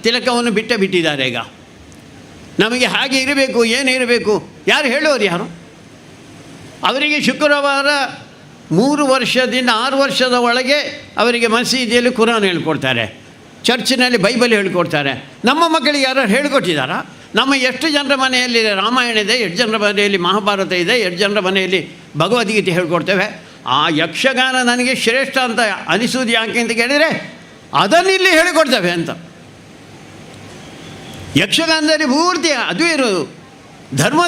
ತಿಲಕವನ್ನು ಬಿಟ್ಟೇ ಬಿಟ್ಟಿದ್ದಾರೆ. ಈಗ ನಮಗೆ ಹಾಗೆ ಇರಬೇಕು, ಏನು ಇರಬೇಕು, ಯಾರು ಹೇಳೋರು? ಯಾರು ಅವರಿಗೆ ಶುಕ್ರವಾರ 3 ವರ್ಷದಿಂದ 6 ವರ್ಷದ ಒಳಗೆ ಅವರಿಗೆ ಮಸೀದಿಯಲ್ಲಿ ಕುರಾನ್ ಹೇಳ್ಕೊಡ್ತಾರೆ, ಚರ್ಚಿನಲ್ಲಿ ಬೈಬಲ್ ಹೇಳ್ಕೊಡ್ತಾರೆ. ನಮ್ಮ ಮಕ್ಕಳಿಗೆ ಯಾರು ಹೇಳ್ಕೊಟ್ಟಿದ್ದಾರಾ? ನಮ್ಮ ಎಷ್ಟು ಜನರ ಮನೆಯಲ್ಲಿ ರಾಮಾಯಣ ಇದೆ, ಎಷ್ಟು ಜನರ ಮನೆಯಲ್ಲಿ ಮಹಾಭಾರತ ಇದೆ, ಎಷ್ಟು ಜನರ ಮನೆಯಲ್ಲಿ ಭಗವದ್ಗೀತೆ ಹೇಳ್ಕೊಡ್ತೇವೆ. ಆ ಯಕ್ಷಗಾನ ನನಗೆ ಶ್ರೇಷ್ಠ ಅಂತ ಅನಿಸೋದು ಯಾಕೆ ಅಂತ ಕೇಳಿದರೆ, ಅದನ್ನಿಲ್ಲಿ ಹೇಳಿಕೊಡ್ತೇವೆ ಅಂತ. ಯಕ್ಷಗಾನದಲ್ಲಿ ಪೂರ್ತಿ ಅದು ಇರೋದು ಧರ್ಮ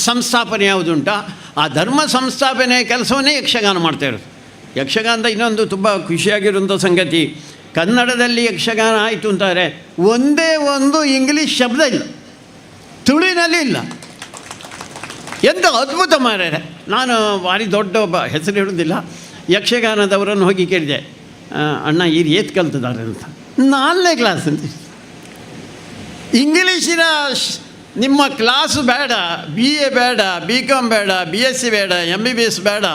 ಸಂಸ್ಥಾಪನೆ ಯಾವುದುಂಟ, ಆ ಧರ್ಮ ಸಂಸ್ಥಾಪನೆಯ ಕೆಲಸವನ್ನೇ ಯಕ್ಷಗಾನ ಮಾಡ್ತಾ ಇರೋದು. ಯಕ್ಷಗಾನದ ಇನ್ನೊಂದು ತುಂಬ ಖುಷಿಯಾಗಿರುವಂಥ ಸಂಗತಿ, ಕನ್ನಡದಲ್ಲಿ ಯಕ್ಷಗಾನ ಆಯಿತು ಅಂತಾರೆ, ಒಂದೇ ಒಂದು ಇಂಗ್ಲೀಷ್ ಶಬ್ದ ಇಲ್ಲ, ತುಳುವಿನಲ್ಲಿ ಇಲ್ಲ. ಎಂಥ ಅದ್ಭುತ ಮಾರ್ರೆ. ನಾನು ಭಾರಿ ದೊಡ್ಡ ಒಬ್ಬ, ಹೆಸರು ಹೇಳೋದಿಲ್ಲ, ಯಕ್ಷಗಾನದವರನ್ನು ಹೋಗಿ ಕೇಳಿದೆ, ಅಣ್ಣ ಈ ಏತ್ ಕಲ್ತಿದ್ದಾರೆ ಅಂತ. 4ನೇ ಕ್ಲಾಸ್ ಅಂತ. ಇಂಗ್ಲೀಷಿನ ನಿಮ್ಮ ಕ್ಲಾಸು ಬೇಡ, BA ಬೇಡ, BCom ಬೇಡ, BSc ಬೇಡ, MBBS ಬೇಡ,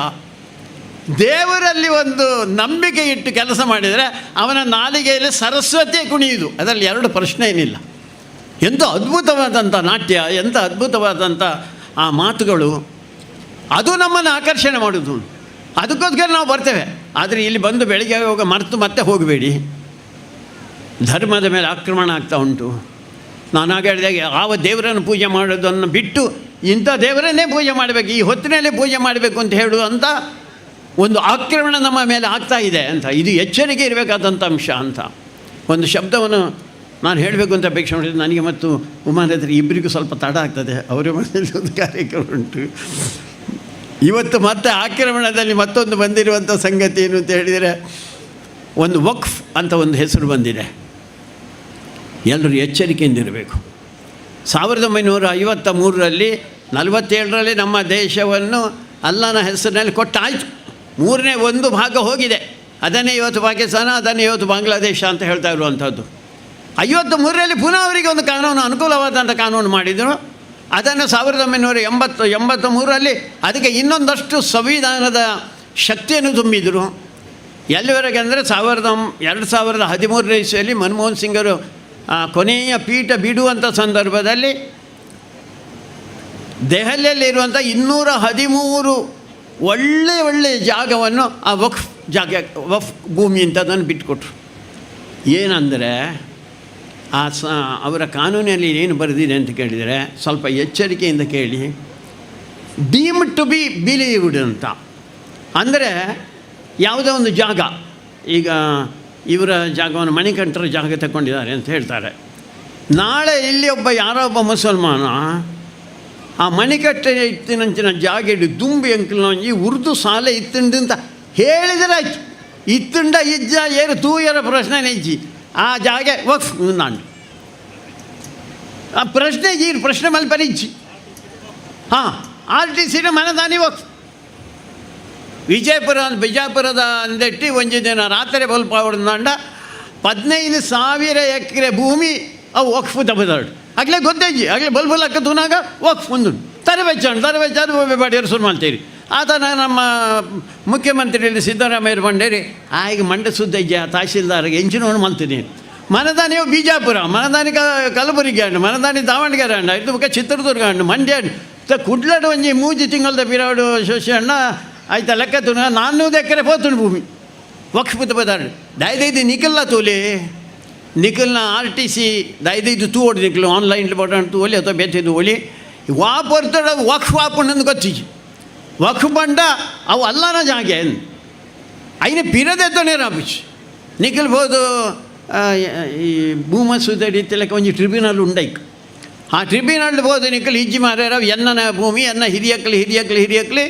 ದೇವರಲ್ಲಿ ಒಂದು ನಂಬಿಕೆ ಇಟ್ಟು ಕೆಲಸ ಮಾಡಿದರೆ ಅವನ ನಾಲಿಗೆಯಲ್ಲಿ ಸರಸ್ವತಿ ಕುಣಿಯುವುದು, ಅದರಲ್ಲಿ 2 ಪ್ರಶ್ನೆ ಏನಿಲ್ಲ. ಎಂಥ ಅದ್ಭುತವಾದಂಥ ನಾಟ್ಯ, ಎಂಥ ಅದ್ಭುತವಾದಂಥ ಆ ಮಾತುಗಳು, ಅದು ನಮ್ಮನ್ನು ಆಕರ್ಷಣೆ ಮಾಡೋದು. ಅದಕ್ಕೋಸ್ಕರ ನಾವು ಬರ್ತೇವೆ. ಆದರೆ ಇಲ್ಲಿ ಬಂದು ಬೆಳಿಗ್ಗೆ ಹೋಗಿ ಮರೆತು ಮತ್ತೆ ಹೋಗಬೇಡಿ. ಧರ್ಮದ ಮೇಲೆ ಆಕ್ರಮಣ ಆಗ್ತಾ ಉಂಟು. ನಾನಾಗ ಹೇಳಿದಾಗ ಯಾವ ದೇವರನ್ನು ಪೂಜೆ ಮಾಡೋದನ್ನು ಬಿಟ್ಟು ಇಂಥ ದೇವರನ್ನೇ ಪೂಜೆ ಮಾಡಬೇಕು, ಈ ಹೊತ್ತಿನಲ್ಲೇ ಪೂಜೆ ಮಾಡಬೇಕು ಅಂತ ಹೇಳುವಂಥ ಒಂದು ಆಕ್ರಮಣ ನಮ್ಮ ಮೇಲೆ ಆಗ್ತಾ ಇದೆ ಅಂತ. ಇದು ಎಚ್ಚರಿಕೆ ಇರಬೇಕಾದಂಥ ಅಂಶ ಅಂತ ಒಂದು ಶಬ್ದವನ್ನು ನಾನು ಹೇಳಬೇಕು ಅಂತ ಅಪೇಕ್ಷೆ ಮಾಡಿದರೆ, ನನಗೆ ಮತ್ತು ಉಮಾನಂದ್ರ ಇಬ್ಬರಿಗೂ ಸ್ವಲ್ಪ ತಡ ಆಗ್ತದೆ, ಅವರ ಮನೆಯಲ್ಲಿ ಒಂದು ಕಾರ್ಯಕ್ರಮ ಉಂಟು ಇವತ್ತು. ಮತ್ತೆ ಆಕ್ರಮಣದಲ್ಲಿ ಮತ್ತೊಂದು ಬಂದಿರುವಂಥ ಸಂಗತಿ ಏನು ಅಂತ ಹೇಳಿದರೆ, ಒಂದು ವಕ್ಫ್ ಅಂತ ಒಂದು ಹೆಸರು ಬಂದಿದೆ. ಎಲ್ಲರೂ ಎಚ್ಚರಿಕೆಯಿಂದ ಇರಬೇಕು. 1953ರಲ್ಲಿ 47ರಲ್ಲಿ ನಮ್ಮ ದೇಶವನ್ನು ಅಲ್ಲನ ಹೆಸರಿನಲ್ಲಿ ಕೊಟ್ಟಾಯಿತು. 3ನೇ ಒಂದು ಭಾಗ ಹೋಗಿದೆ. ಅದನ್ನೇ ಇವತ್ತು ಪಾಕಿಸ್ತಾನ, ಅದನ್ನೇ ಇವತ್ತು ಬಾಂಗ್ಲಾದೇಶ ಅಂತ ಹೇಳ್ತಾ ಇರುವಂಥದ್ದು. 53ರಲ್ಲಿ ಪುನಃ ಅವರಿಗೆ ಒಂದು ಕಾನೂನು, ಅನುಕೂಲವಾದಂಥ ಕಾನೂನು ಮಾಡಿದರು. ಅದನ್ನು 1983ರಲ್ಲಿ ಅದಕ್ಕೆ ಇನ್ನೊಂದಷ್ಟು ಸಂವಿಧಾನದ ಶಕ್ತಿಯನ್ನು ತುಂಬಿದರು. ಎಲ್ಲಿವರೆಗೆ ಅಂದರೆ 2013ನೇ ಇಸ್ವಿಯಲ್ಲಿ ಮನಮೋಹನ್ ಸಿಂಗರು ಕೊನೆಯ ಪೀಠ ಬಿಡುವಂಥ ಸಂದರ್ಭದಲ್ಲಿ ದೆಹಲಿಯಲ್ಲಿರುವಂಥ 213 ಒಳ್ಳೆ ಒಳ್ಳೆಯ ಜಾಗವನ್ನು ಆ ವಕ್ಫ್ ಜಾಗ, ವಕ್ಫ್ ಭೂಮಿ ಅಂತ ಅದನ್ನು ಬಿಟ್ಟುಕೊಟ್ರು. ಏನಂದರೆ ಆ ಅವರ ಕಾನೂನಲ್ಲಿ ಏನು ಬರೆದಿದೆ ಅಂತ ಕೇಳಿದರೆ, ಸ್ವಲ್ಪ ಎಚ್ಚರಿಕೆಯಿಂದ ಕೇಳಿ, ಡೀಮ್ ಟು ಬಿ ಬಿಲೀವ್ಡ್ ಅಂತ. ಅಂದರೆ ಯಾವುದೋ ಒಂದು ಜಾಗ, ಈಗ ಇವರ ಜಾಗವನ್ನು ಮಣಿಕಂಠರ ಜಾಗ ತಗೊಂಡಿದ್ದಾರೆ ಅಂತ ಹೇಳ್ತಾರೆ. ನಾಳೆ ಇಲ್ಲಿ ಒಬ್ಬ ಯಾರೋ ಒಬ್ಬ ಮುಸಲ್ಮಾನ ಆ ಮಣಿಕಟ್ಟೆ ಇತ್ತಿನಂಚಿನ ಜಾಗ ಇಡು ದುಂಬಿ ಅಂಕಲ್ ಈ ಉರ್ದು ಸಾಲೆ ಇತ್ತುಂಡು ಅಂತ ಹೇಳಿದರೆ ಆಯ್ತು. ಇತ್ತುಂಡ ಇಜ್ಜ ಏರು ತೂಯರ ಪ್ರಶ್ನೆ ಇಜ್ಜಿ, ಆ ಜಾಗೆ ವಕ್ಫ್ ನಾನು ಆ ಪ್ರಶ್ನೆ ಈ ಪ್ರಶ್ನೆ ಮೇಲೆ ಪರಿಜ್ಜಿ. ಹಾಂ, RTCನ ಮನದಾನಿ ವಕ್ಫ್. ವಿಜಯಪುರ ಬಿಜಾಪುರದ ಅಂದೆಟ್ಟಿ ಒಂಜಿ ದಿನ ರಾತ್ರಿ ಬಲ್ಪ ಹೊಡೆದಂಡ 15,000 ಎಕರೆ ಭೂಮಿ ಅವು ವಕ್ಫ್ ತಪ್ಪದಾಡು. ಆಗಲೇ ಗೊತ್ತೈಜಿ, ಆಗಲೇ ಬಲ್ಬಲ್ ಹಾಕತುನಾಗ ವಕ್ಫ್ ಒಂದು ತರೆ ಬೆಚ್ಚಾಂಡು ತರೆ ಬೆಚ್ಚಾದು ಬಾಡಿಯರು ಶುರು ಮಾಡ್ತೀರಿ. ಆತನ ನಮ್ಮ ಮುಖ್ಯಮಂತ್ರಿಯಲ್ಲಿ ಸಿದ್ದರಾಮಯ್ಯ ಬಂಡೇರಿ ಆಗ ಮಂಡೆ ಸುದ್ದಜ್ಜ ತಹಶೀಲ್ದಾರ್ಗೆ ಎಂಚಿನವನು ಮಾಡ್ತೀನಿ. ಮನದಾನಿ ಬಿಜಾಪುರ, ಮನದಾನಿ ಕಲಬುರಗಿ ಹಣ್ಣು, ಮನದಾನಿ ದಾವಣಗೆರೆ ಹಣ್ಣು, ಇದು ಬೊಕ್ಕ ಚಿತ್ರದುರ್ಗ ಹಣ್ಣು, ಮಂಡ್ಯ ಹಣ್ಣು, ಕುಡ್ಲಡು ಒಂಜಿ ಮೂಜಿ ತಿಂಗಳದ ಪಿರಾಡು ಶಶಿ ಅಣ್ಣ ಆಯ್ತಾ ಲೆಕ್ಕ ತುನ 400 ಎಕರೆ ಪೋತುಂಡು ಭೂಮಿ ವಕ್ಫ್ ಬದಾಡು. ದಯದೈದು ನಿಖಲ್ನ ತೋಲಿ ನಿಖಲ್ನ RTC ದಯದೈದು ತೂ ಓಡಿ ನಿಖಲು ಆನ್ಲೈನ್ ಬಟನ್ ತೂ ಒಲಿ ಅಥವಾ ಬೇತಿದ್ದು ಒಲಿ ವಾ ಪೊರ್ತಡ ವಕ್ಫ್ ವಾಪಣ್ಣಂದು ಗೊತ್ತಿಜಿ. ವಕ್ಫ್ ಬಂಡ ಅವು ಅಲ್ಲನ ಜಾಗೆ ಐನ ಪಿರದೆತ್ತನೇ ರಾಪಿಚ್ ನಿಖಲ್ ಬೋದು. ಈ ಭೂಮಸೂದಡಿ ತಿಲಕ ಒಂಜಿ ಟ್ರಿಬ್ಯುನಲ್ ಉಂಡೈಕ್, ಆ ಟ್ರಿಬ್ಯುನಲ್ ಬೋದು ನಿಖಲ್ ಇಜ್ಜಿ ಮಾರ್ಯಾರ ಎನ್ನನ ಭೂಮಿ ಎನ್ನ ಹಿರಿಯಕ್ಲಿ ಹಿರಿಯಕ್ಲಿ ಹಿರಿಯಕ್ಲಿ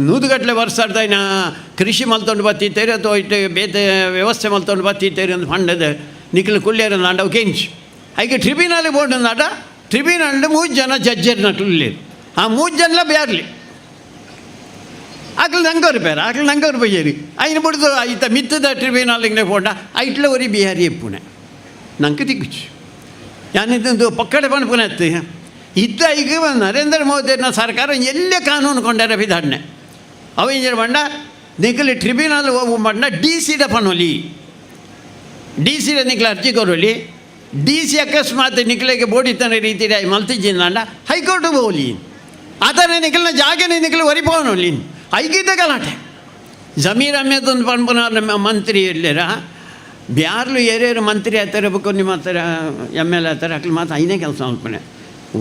ನೂದುಗಟ್ಟಲೆ ವರ್ಷ ಕೃಷಿ ಮಲ್ತೊಂಡು ಬತ್ತಿತ್ತೇರಿ ಅಥವಾ ಇಟ್ಟು ಬೇತೆ ವ್ಯವಸ್ಥೆ ಮಲ್ತೊಂಡು ಬತ್ತಿತ್ತೇರಿ ಅಂತ ಪಂಡದ ನಿಖಲ್ ಕುಳ್ಳಿಯರ ನಾಂಡವು ಕೆಂಚ್ ಐಕೆ ಟ್ರಿಬ್ಯುನಲ್ ಬೋರ್ಡ್ ನಾಟ ಟ್ರಿಬ್ಯುನಲ್ 3 ಜನ ಜಡ್ಜರ್ ನಕ್ಲು ಆ 3 ಜನಲ ಬ್ಯಾರ್ಲಿ ಆಕಲು ನಂಗವ್ರು ಬೇರೆ ಆಕಲು ನಂಗವ್ರು ಬಯ್ಯರಿ ಐನ ಬಿಡ್ದು ಐತ ಮಿತ್ತದ ಟ್ರಿಬ್ಯುನಲ್ಗೆ ಪೋಂಡ ಐಟ್ಲ ಒರಿ ಬಿಹಾರಿ ಎಪ್ಪುನೆ ನಂಗೆ ತಿಕ್ಕುಚು ಯಾನಿದ್ದು ಪಕ್ಕಡೆ ಪಣಪುನೆ ಅತ್ತು ಇತ್ತ ಈಗ ನರೇಂದ್ರ ಮೋದಿನ ಸರ್ಕಾರ ಎಲ್ಲೇ ಕಾನೂನು ಕೊಂಡಾರ ಬಿದಾಡ್ನೆ ಅವ ಇಂಜಿನ ಬಂಡ ನಿಕಲಿ ಟ್ರಿಬ್ಯುನಲ್ ಹೋಗು ಡಿ ಸಿಡ ಪನೊಲಿ ಡಿ ಸಿಡ ನಿಕ್ಲ ಅರ್ಜಿ ಕೊರೊಲಿ ಡಿ ಸಿ ಅಕಸ್ಮಾತ್ ನಿಕ್ಲೆಗೆ ಬೋಡಿತನ ರೀತಿ ಮಲ್ತಿಜ್ಜಿಂದಾಂಡ ಹೈಕೋರ್ಟ್ ಹೋಗಲಿ ಆತನ ನಿಕಲ್ನ ಜಾಗನೆ ನಿಕಲು ಒರಿಪೋನೊಲಿ ಐಗಿದ್ದ ಗಲಾಟೆ. ಜಮೀರ್ ಅಹ್ಮದ್ ಒಂದು ಪನ್ಪುನ ಮಂತ್ರಿ ಇರ್ಲಿರ ಬ್ಯಾರ್ಲು ಏರೇರು ಮಂತ್ರಿ ಆತಾರೆ ಬೊಕ್ಕ ನಿಮ್ಮ ಹತ್ರ ಎಮ್ ಎಲ್ ಆತಾರೆ ಅಕ್ಲು ಮಾತ್ರ ಐನೇ ಕೆಲಸ ಮಲ್ಪನೆ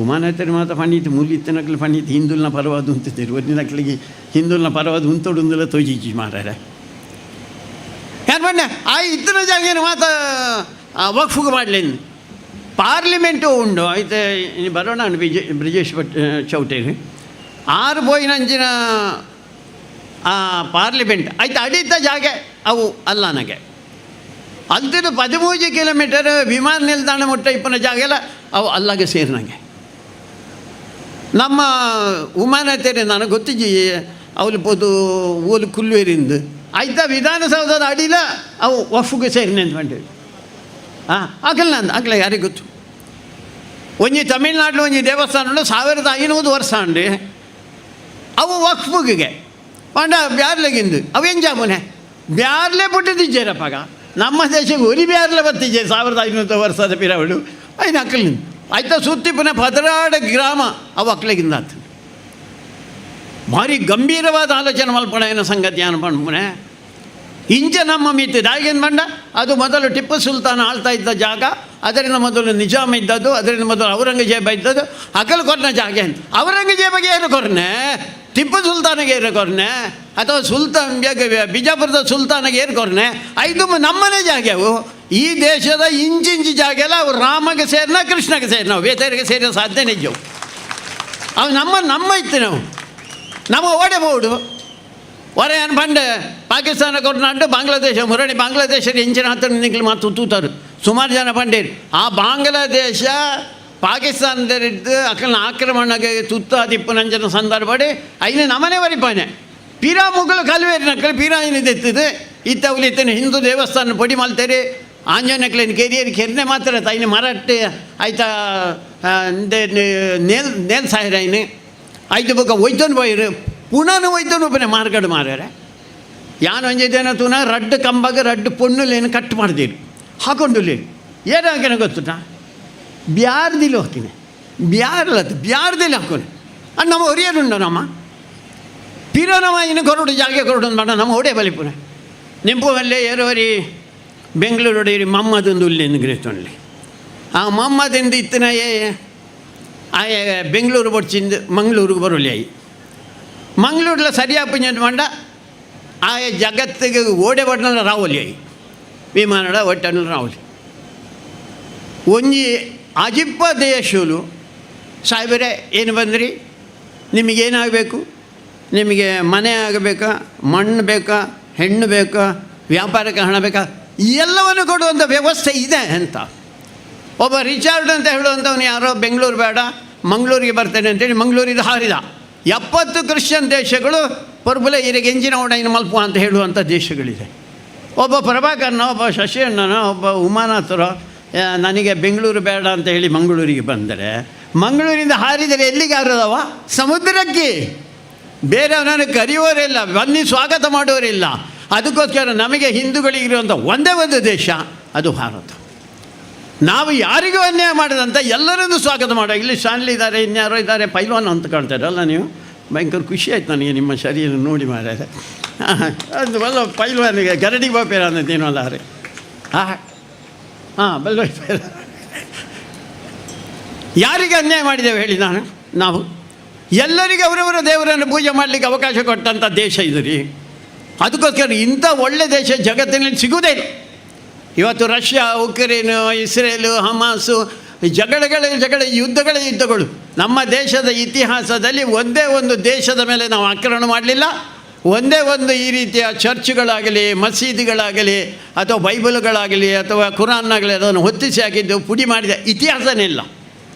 ಉಮಾನತರು ಮಾತ್ರ ಪಂಡಿತ್ ಮೂಲಿತ್ತನಕ್ಲು ಪಂಡಿತ್ ಹಿಂದುಲ್ನ ಪರವಾದ ಉಂತಿದ್ದರು ಒದಿನಕ್ಲಿಗೆ ಹಿಂದುಲ್ನ ಪರವಾದ ಉಂತೊಡುಂದುಲ ತೋಜಿಜಿ ಮಾರಾರೆ ಯಾರು ಬಣ್ಣ ಆ ಇತ್ತನ ಜಾಗೇನು ಮಾತ ವಕ್ಫುಗೆ ಮಾಡಲಿಂದು ಪಾರ್ಲಿಮೆಂಟು ಉಂಡು ಐತೆ ಬರೋಣ ಬ್ರಿಜೇಶ್ ಭಟ್ ಚೌಟೇರಿ ಆರು ಪೋಯಿನಂಚಿನ ಆ ಪಾರ್ಲಿಮೆಂಟ್ ಆಯ್ತು ಅಡಿತ ಜಾಗೆ ಅವು ಅಲ್ಲ ನನಗೆ ಅಲ್ತಿನ 13 ಕಿಲೋಮೀಟರ್ ವಿಮಾನ ನಿಲ್ದಾಣ ಮುಟ್ಟ ಇಪ್ಪನ ಜಾಗ ಎಲ್ಲ ಅವು ಅಲ್ಲಾಗೆ ಸೇರಿ ನನಗೆ. ನಮ್ಮ ಉಮಾನತೇರಿ ನನಗೆ ಗೊತ್ತಿಜ್ಜಿ ಅವಳು ಪೋದು ಓಲು ಕುಲ್ವೇರಿಂದ ಆಯ್ತಾ ವಿಧಾನಸೌಧದ ಅಡಿಲ ಅವು ವಫ್ಗೆ ಸೇರಿ ನಿಂತ್ಕೊಂಡೇವಿ. ಹಾಂ ಆಗಲ್ಲ ಅಂದ ಆಗಲ್ಲ ಯಾರಿಗೆ ಗೊತ್ತು. ಒಂಜಿ ತಮಿಳ್ನಾಡು ಒಂಜಿ ದೇವಸ್ಥಾನ ಉಂಡು 1500 ವರ್ಷ ಉಂಡು ಅವು ವಕ್ಫುಗೆ ಪಂಡ ಬ್ಯಾರ್ಲೆಗಿಂದು ಅವು ಎಂಜಾಮುನೆ ಬ್ಯಾರ್ಲೆ ಪುಟ್ಟಿದ್ದಿಜ್ಜೇರಪ್ಪಾಗ ನಮ್ಮ ದೇಶಕ್ಕೆ ಒರಿ ಬ್ಯಾರ್ಲೆ ಬತ್ತಿಜ್ಜೆ 1500 ವರ್ಷದ ಪಿರವಳು ಐನ ಅಕ್ಕಲಿಂದ ಆಯ್ತಾ ಸುತ್ತಿಪ್ಪನ 12 ಗ್ರಾಮ ಅವು ಅಕ್ಲೆಗಿಂದ ಆತು. ಭಾರಿ ಗಂಭೀರವಾದ ಆಲೋಚನೆ ಮಲ್ಪಣ ಏನೋ ಸಂಗತಿ ಅನ್ಪಣೆ ಇಂಚ ನಮ್ಮ ಮಿತಿ ದಾಯಿಗೇನು ಬಂಡ ಅದು ಮೊದಲು ಟಿಪ್ಪು ಸುಲ್ತಾನ್ ಆಳ್ತಾ ಇದ್ದ ಜಾಗ, ಅದರಿಂದ ಮೊದಲು ನಿಜಾಮ್ ಇದ್ದದ್ದು, ಅದರಿಂದ ಮೊದಲು ಔರಂಗಜೇಬ ಇದ್ದದ್ದು, ಅಕಲ್ ಕೊರ್ನ ಜಾಗ ಅಂತ ಔರಂಗಜೇಬಗೆ ಏನು ಕೊರ್ನೆ, ಟಿಪ್ಪು ಸುಲ್ತಾನಿಗೆ ಏನು ಕೊರ್ನೆ, ಅಥವಾ ಸುಲ್ತಾನ್ ಬಿಜಾಪುರದ ಸುಲ್ತಾನಿಗೆ ಏನು ಕೊರ್ನೆ, ಐದು ನಮ್ಮನೇ ಜಾಗವು. ಈ ದೇಶದ ಇಂಚಿಂಚು ಜಾಗ ಎಲ್ಲ ಅವು ರಾಮಗೆ ಸೇರಿನ ಕೃಷ್ಣಗೆ ಸೇರಿ ನಾವು ಬೇತರಿಗೆ ಸೇರಿದ ಸಾಧ್ಯನೇ ನಿಜವು. ಅವು ನಮ್ಮ ನಮ್ಮ ಇತ್ತು ನಾವು ನಮ್ಮ ಓಡೆಬಹುದು ಹೊರ ಏನು ಪಂಡೆ ಪಾಕಿಸ್ತಾನ ಕೊರ್ನಾಡು ಬಾಂಗ್ಲಾದೇಶ ಮುರಣಿ ಬಾಂಗ್ಲಾದೇಶದ ಇಂಚಿನ ಹತ್ರ ನಿಂಕಲು ಮಾತು ತೂತಾರು ಸುಮಾರು ಜನ ಪಂಡೇರು. ಆ ಬಾಂಗ್ಲಾದೇಶ ಪಾಕಿಸ್ತಾನದಲ್ಲಿದ್ದು ಅಕಲ್ನ ಆಕ್ರಮಣಕ್ಕೆ ತುತ್ತಾದಿಪ್ಪನಂಚನ ಸಂದರ್ಭ ಐನ ನಮನೆ ವರಿಪಾನೆ ಪೀರಾ ಮುಗಲು ಕಲ್ವೇರಿ ನಕ್ಕಲು ಪೀರಾ ಏನಿದೆ ಇತ್ತ ಇತ್ತನೆ ಹಿಂದೂ ದೇವಸ್ಥಾನ ಪೊಡಿ ಮಲ್ತೇರಿ ಆಂಜನೇಯಕ್ಲೇನು ಕೆರಿಯರಿ ಕೆರ್ನೆ ಮಾತ್ರ ಐನ ಮರಟ್ಟೆ ಆಯ್ತಾ ನೇಲ್ ನೇಲ್ ಸಾಯಿರ ಐನು ಆಯ್ತು ಬೊಕ್ಕ ಒಯ್ತೊಂದು ಪೋಯಿರು ಪುನಃ ಒಯ್ತೊಂದು ಒಬ್ಬನೇ ಮಾರ್ಗಡು ಮಾರ್ಯಾರೆ ಯಾನು ಒಂಜಿದ್ದೇನೋ ತೂನ ರಡ್ಡು ಕಂಬಾಗ ರಡ್ಡು ಪೊಣ್ಣುಲೇನು ಕಟ್ ಮಾಡ್ದೀರಿ ಹಾಕೊಂಡು ಏನು ಹಾಕಿನ ಗೊತ್ತುಟಾ ಬ್ಯಾರ್ದಿಲ್ ಹಾಕಿನಿ ಬ್ಯಾರ್ಲತ್ತು ಬ್ಯಾರ್ದಿಲ್ ಹಾಕೋನಿ ಅದು ನಮ್ಮ ಒರಿಯರುಂಡು ನಮ್ಮ ಪಿರೋ ನಮ್ಮ ಇನ್ನು ಕೊರಡು ಜಾಗೆ ಕೊರಡು ಅಂತ ಮಾಡ ನಮ್ಮ ಒಡೆ ಬಲಿಪುನೆ ನಿಂಪು ಅಲ್ಲೇ ಏರೋರಿ ಬೆಂಗಳೂರು ಒಡೆಯರಿ ಮಮ್ಮದೊಂದು ಉಲ್ಲೇನು ಗ್ರೇತೊಂಡ್ಲಿ ಆ ಮಮ್ಮದಿಂದ ಇತ್ತಿನ ಏ ಆ ಬೆಂಗಳೂರು ಬೊಡ್ಚಿಂದು ಮಂಗಳೂರಿಗೆ ಬರೋಲಿ ಆಯಿ ಮಂಗಳೂರ್ಲ ಸರಿಯಾಪುಂಜ ಮಂಡ ಆ ಜಗತ್ತಿಗೆ ಓಡೆ ಬಡ್ನ ರಾವಲಿ ಆಯಿ ವಿಮಾನಡ ಒಟ್ಟನ ರಾವಲಿ ಒಂಜಿ ಅಜಿಪ್ಪ ದೇಶಲು ಸಾಹೇಬರೇ ಏನು ಬಂದ್ರಿ ನಿಮಗೇನಾಗಬೇಕು, ನಿಮಗೆ ಮನೆ ಆಗಬೇಕಾ, ಮಣ್ಣು ಬೇಕಾ, ಹೆಣ್ಣು ಬೇಕಾ, ವ್ಯಾಪಾರಕ್ಕೆ ಹಣ ಬೇಕಾ, ಎಲ್ಲವನ್ನು ಕೊಡುವಂಥ ವ್ಯವಸ್ಥೆ ಇದೆ ಅಂತ. ಒಬ್ಬ ರಿಚಾರ್ಡ್ ಅಂತ ಹೇಳುವಂಥವನು ಯಾರೋ ಬೆಂಗಳೂರು ಬೇಡ ಮಂಗಳೂರಿಗೆ ಬರ್ತೇನೆ ಅಂತೇಳಿ ಮಂಗಳೂರಿಗೆ ಹಾರಿದ. 70 ಕ್ರಿಶ್ಚಿಯನ್ ದೇಶಗಳು ಪರ್ಬುಲೆ ಇರಿಗೆ ಎಂಜಿನ ಓಡೈನ ಮಲ್ಪ ಅಂತ ಹೇಳುವಂಥ ದೇಶಗಳಿದೆ. ಒಬ್ಬ ಪ್ರಭಾಕರ್ನೋ, ಒಬ್ಬ ಶಶಿಯಣ್ಣನೋ, ಒಬ್ಬ ಉಮಾನಾಥರೋ ನನಗೆ ಬೆಂಗಳೂರು ಬೇಡ ಅಂತ ಹೇಳಿ ಮಂಗಳೂರಿಗೆ ಬಂದರೆ, ಮಂಗಳೂರಿಂದ ಹಾರಿದರೆ ಎಲ್ಲಿಗೆ ಹಾರದವ? ಸಮುದ್ರಕ್ಕೆ. ಬೇರೆಯವನನ್ನು ಕರೆಯುವವರಿಲ್ಲ, ಬನ್ನಿ ಸ್ವಾಗತ ಮಾಡುವವರಿಲ್ಲ. ಅದಕ್ಕೋಸ್ಕರ ನಮಗೆ ಹಿಂದೂಗಳಿಗಿರುವಂಥ ಒಂದೇ ಒಂದು ದೇಶ ಅದು ಭಾರತ. ನಾವು ಯಾರಿಗೂ ಅನ್ಯಾಯ ಮಾಡಿದಂಥ ಎಲ್ಲರನ್ನೂ ಸ್ವಾಗತ ಮಾಡೋ. ಇಲ್ಲಿ ಶಾನ್ಲಿ ಇದ್ದಾರೆ, ಇನ್ಯಾರೋ ಇದ್ದಾರೆ, ಪೈಲ್ವಾನ್ ಅಂತ ಕಾಣ್ತಾರಲ್ಲ ನೀವು. ಭಯಂಕರ ಖುಷಿ ಆಯ್ತು ನನಗೆ ನಿಮ್ಮ ಶರೀರ ನೋಡಿ ಮಾರ್ಯಾರೆ. ಅದು ಬಲ್ಲ ಪೈಲ್ವಾನಿಗೆ ಗರಡಿ ಬಾಪೇರ ಅನ್ನೋದೇನೋ ಅಲ್ಲ ರೀ. ಹಾಂ ಹಾಂ ಬಲ್ಲ ಯಾರಿಗೆ ಅನ್ಯಾಯ ಮಾಡಿದ್ದೇವೆ ಹೇಳಿ? ನಾವು ಎಲ್ಲರಿಗೂ ಅವರವರ ದೇವರನ್ನು ಪೂಜೆ ಮಾಡಲಿಕ್ಕೆ ಅವಕಾಶ ಕೊಟ್ಟಂಥ ದೇಶ ಇದು ರೀ. ಅದಕ್ಕೋಸ್ಕರ ಇಂಥ ಒಳ್ಳೆ ದೇಶ ಜಗತ್ತಿನಲ್ಲಿ ಸಿಗುವುದೇ ಇಲ್ಲ. ಇವತ್ತು ರಷ್ಯಾ, ಉಕ್ರೇನು, ಇಸ್ರೇಲು, ಹಮಾಸು ಜಗಳಗಳೇ ಜಗಳ, ಯುದ್ಧಗಳೇ ಯುದ್ಧಗಳು. ನಮ್ಮ ದೇಶದ ಇತಿಹಾಸದಲ್ಲಿ ಒಂದೇ ಒಂದು ದೇಶದ ಮೇಲೆ ನಾವು ಆಕ್ರಮಣ ಮಾಡಲಿಲ್ಲ. ಒಂದೇ ಒಂದು ಈ ರೀತಿಯ ಚರ್ಚ್ಗಳಾಗಲಿ, ಮಸೀದಿಗಳಾಗಲಿ, ಅಥವಾ ಬೈಬಲ್ಗಳಾಗಲಿ, ಅಥವಾ ಕುರಾನ್ನಾಗಲಿ ಅದನ್ನು ಹೊತ್ತಿಸಿ ಹಾಕಿದ್ದು ಪುಡಿ ಮಾಡಿದ ಇತಿಹಾಸನೇ ಇಲ್ಲ.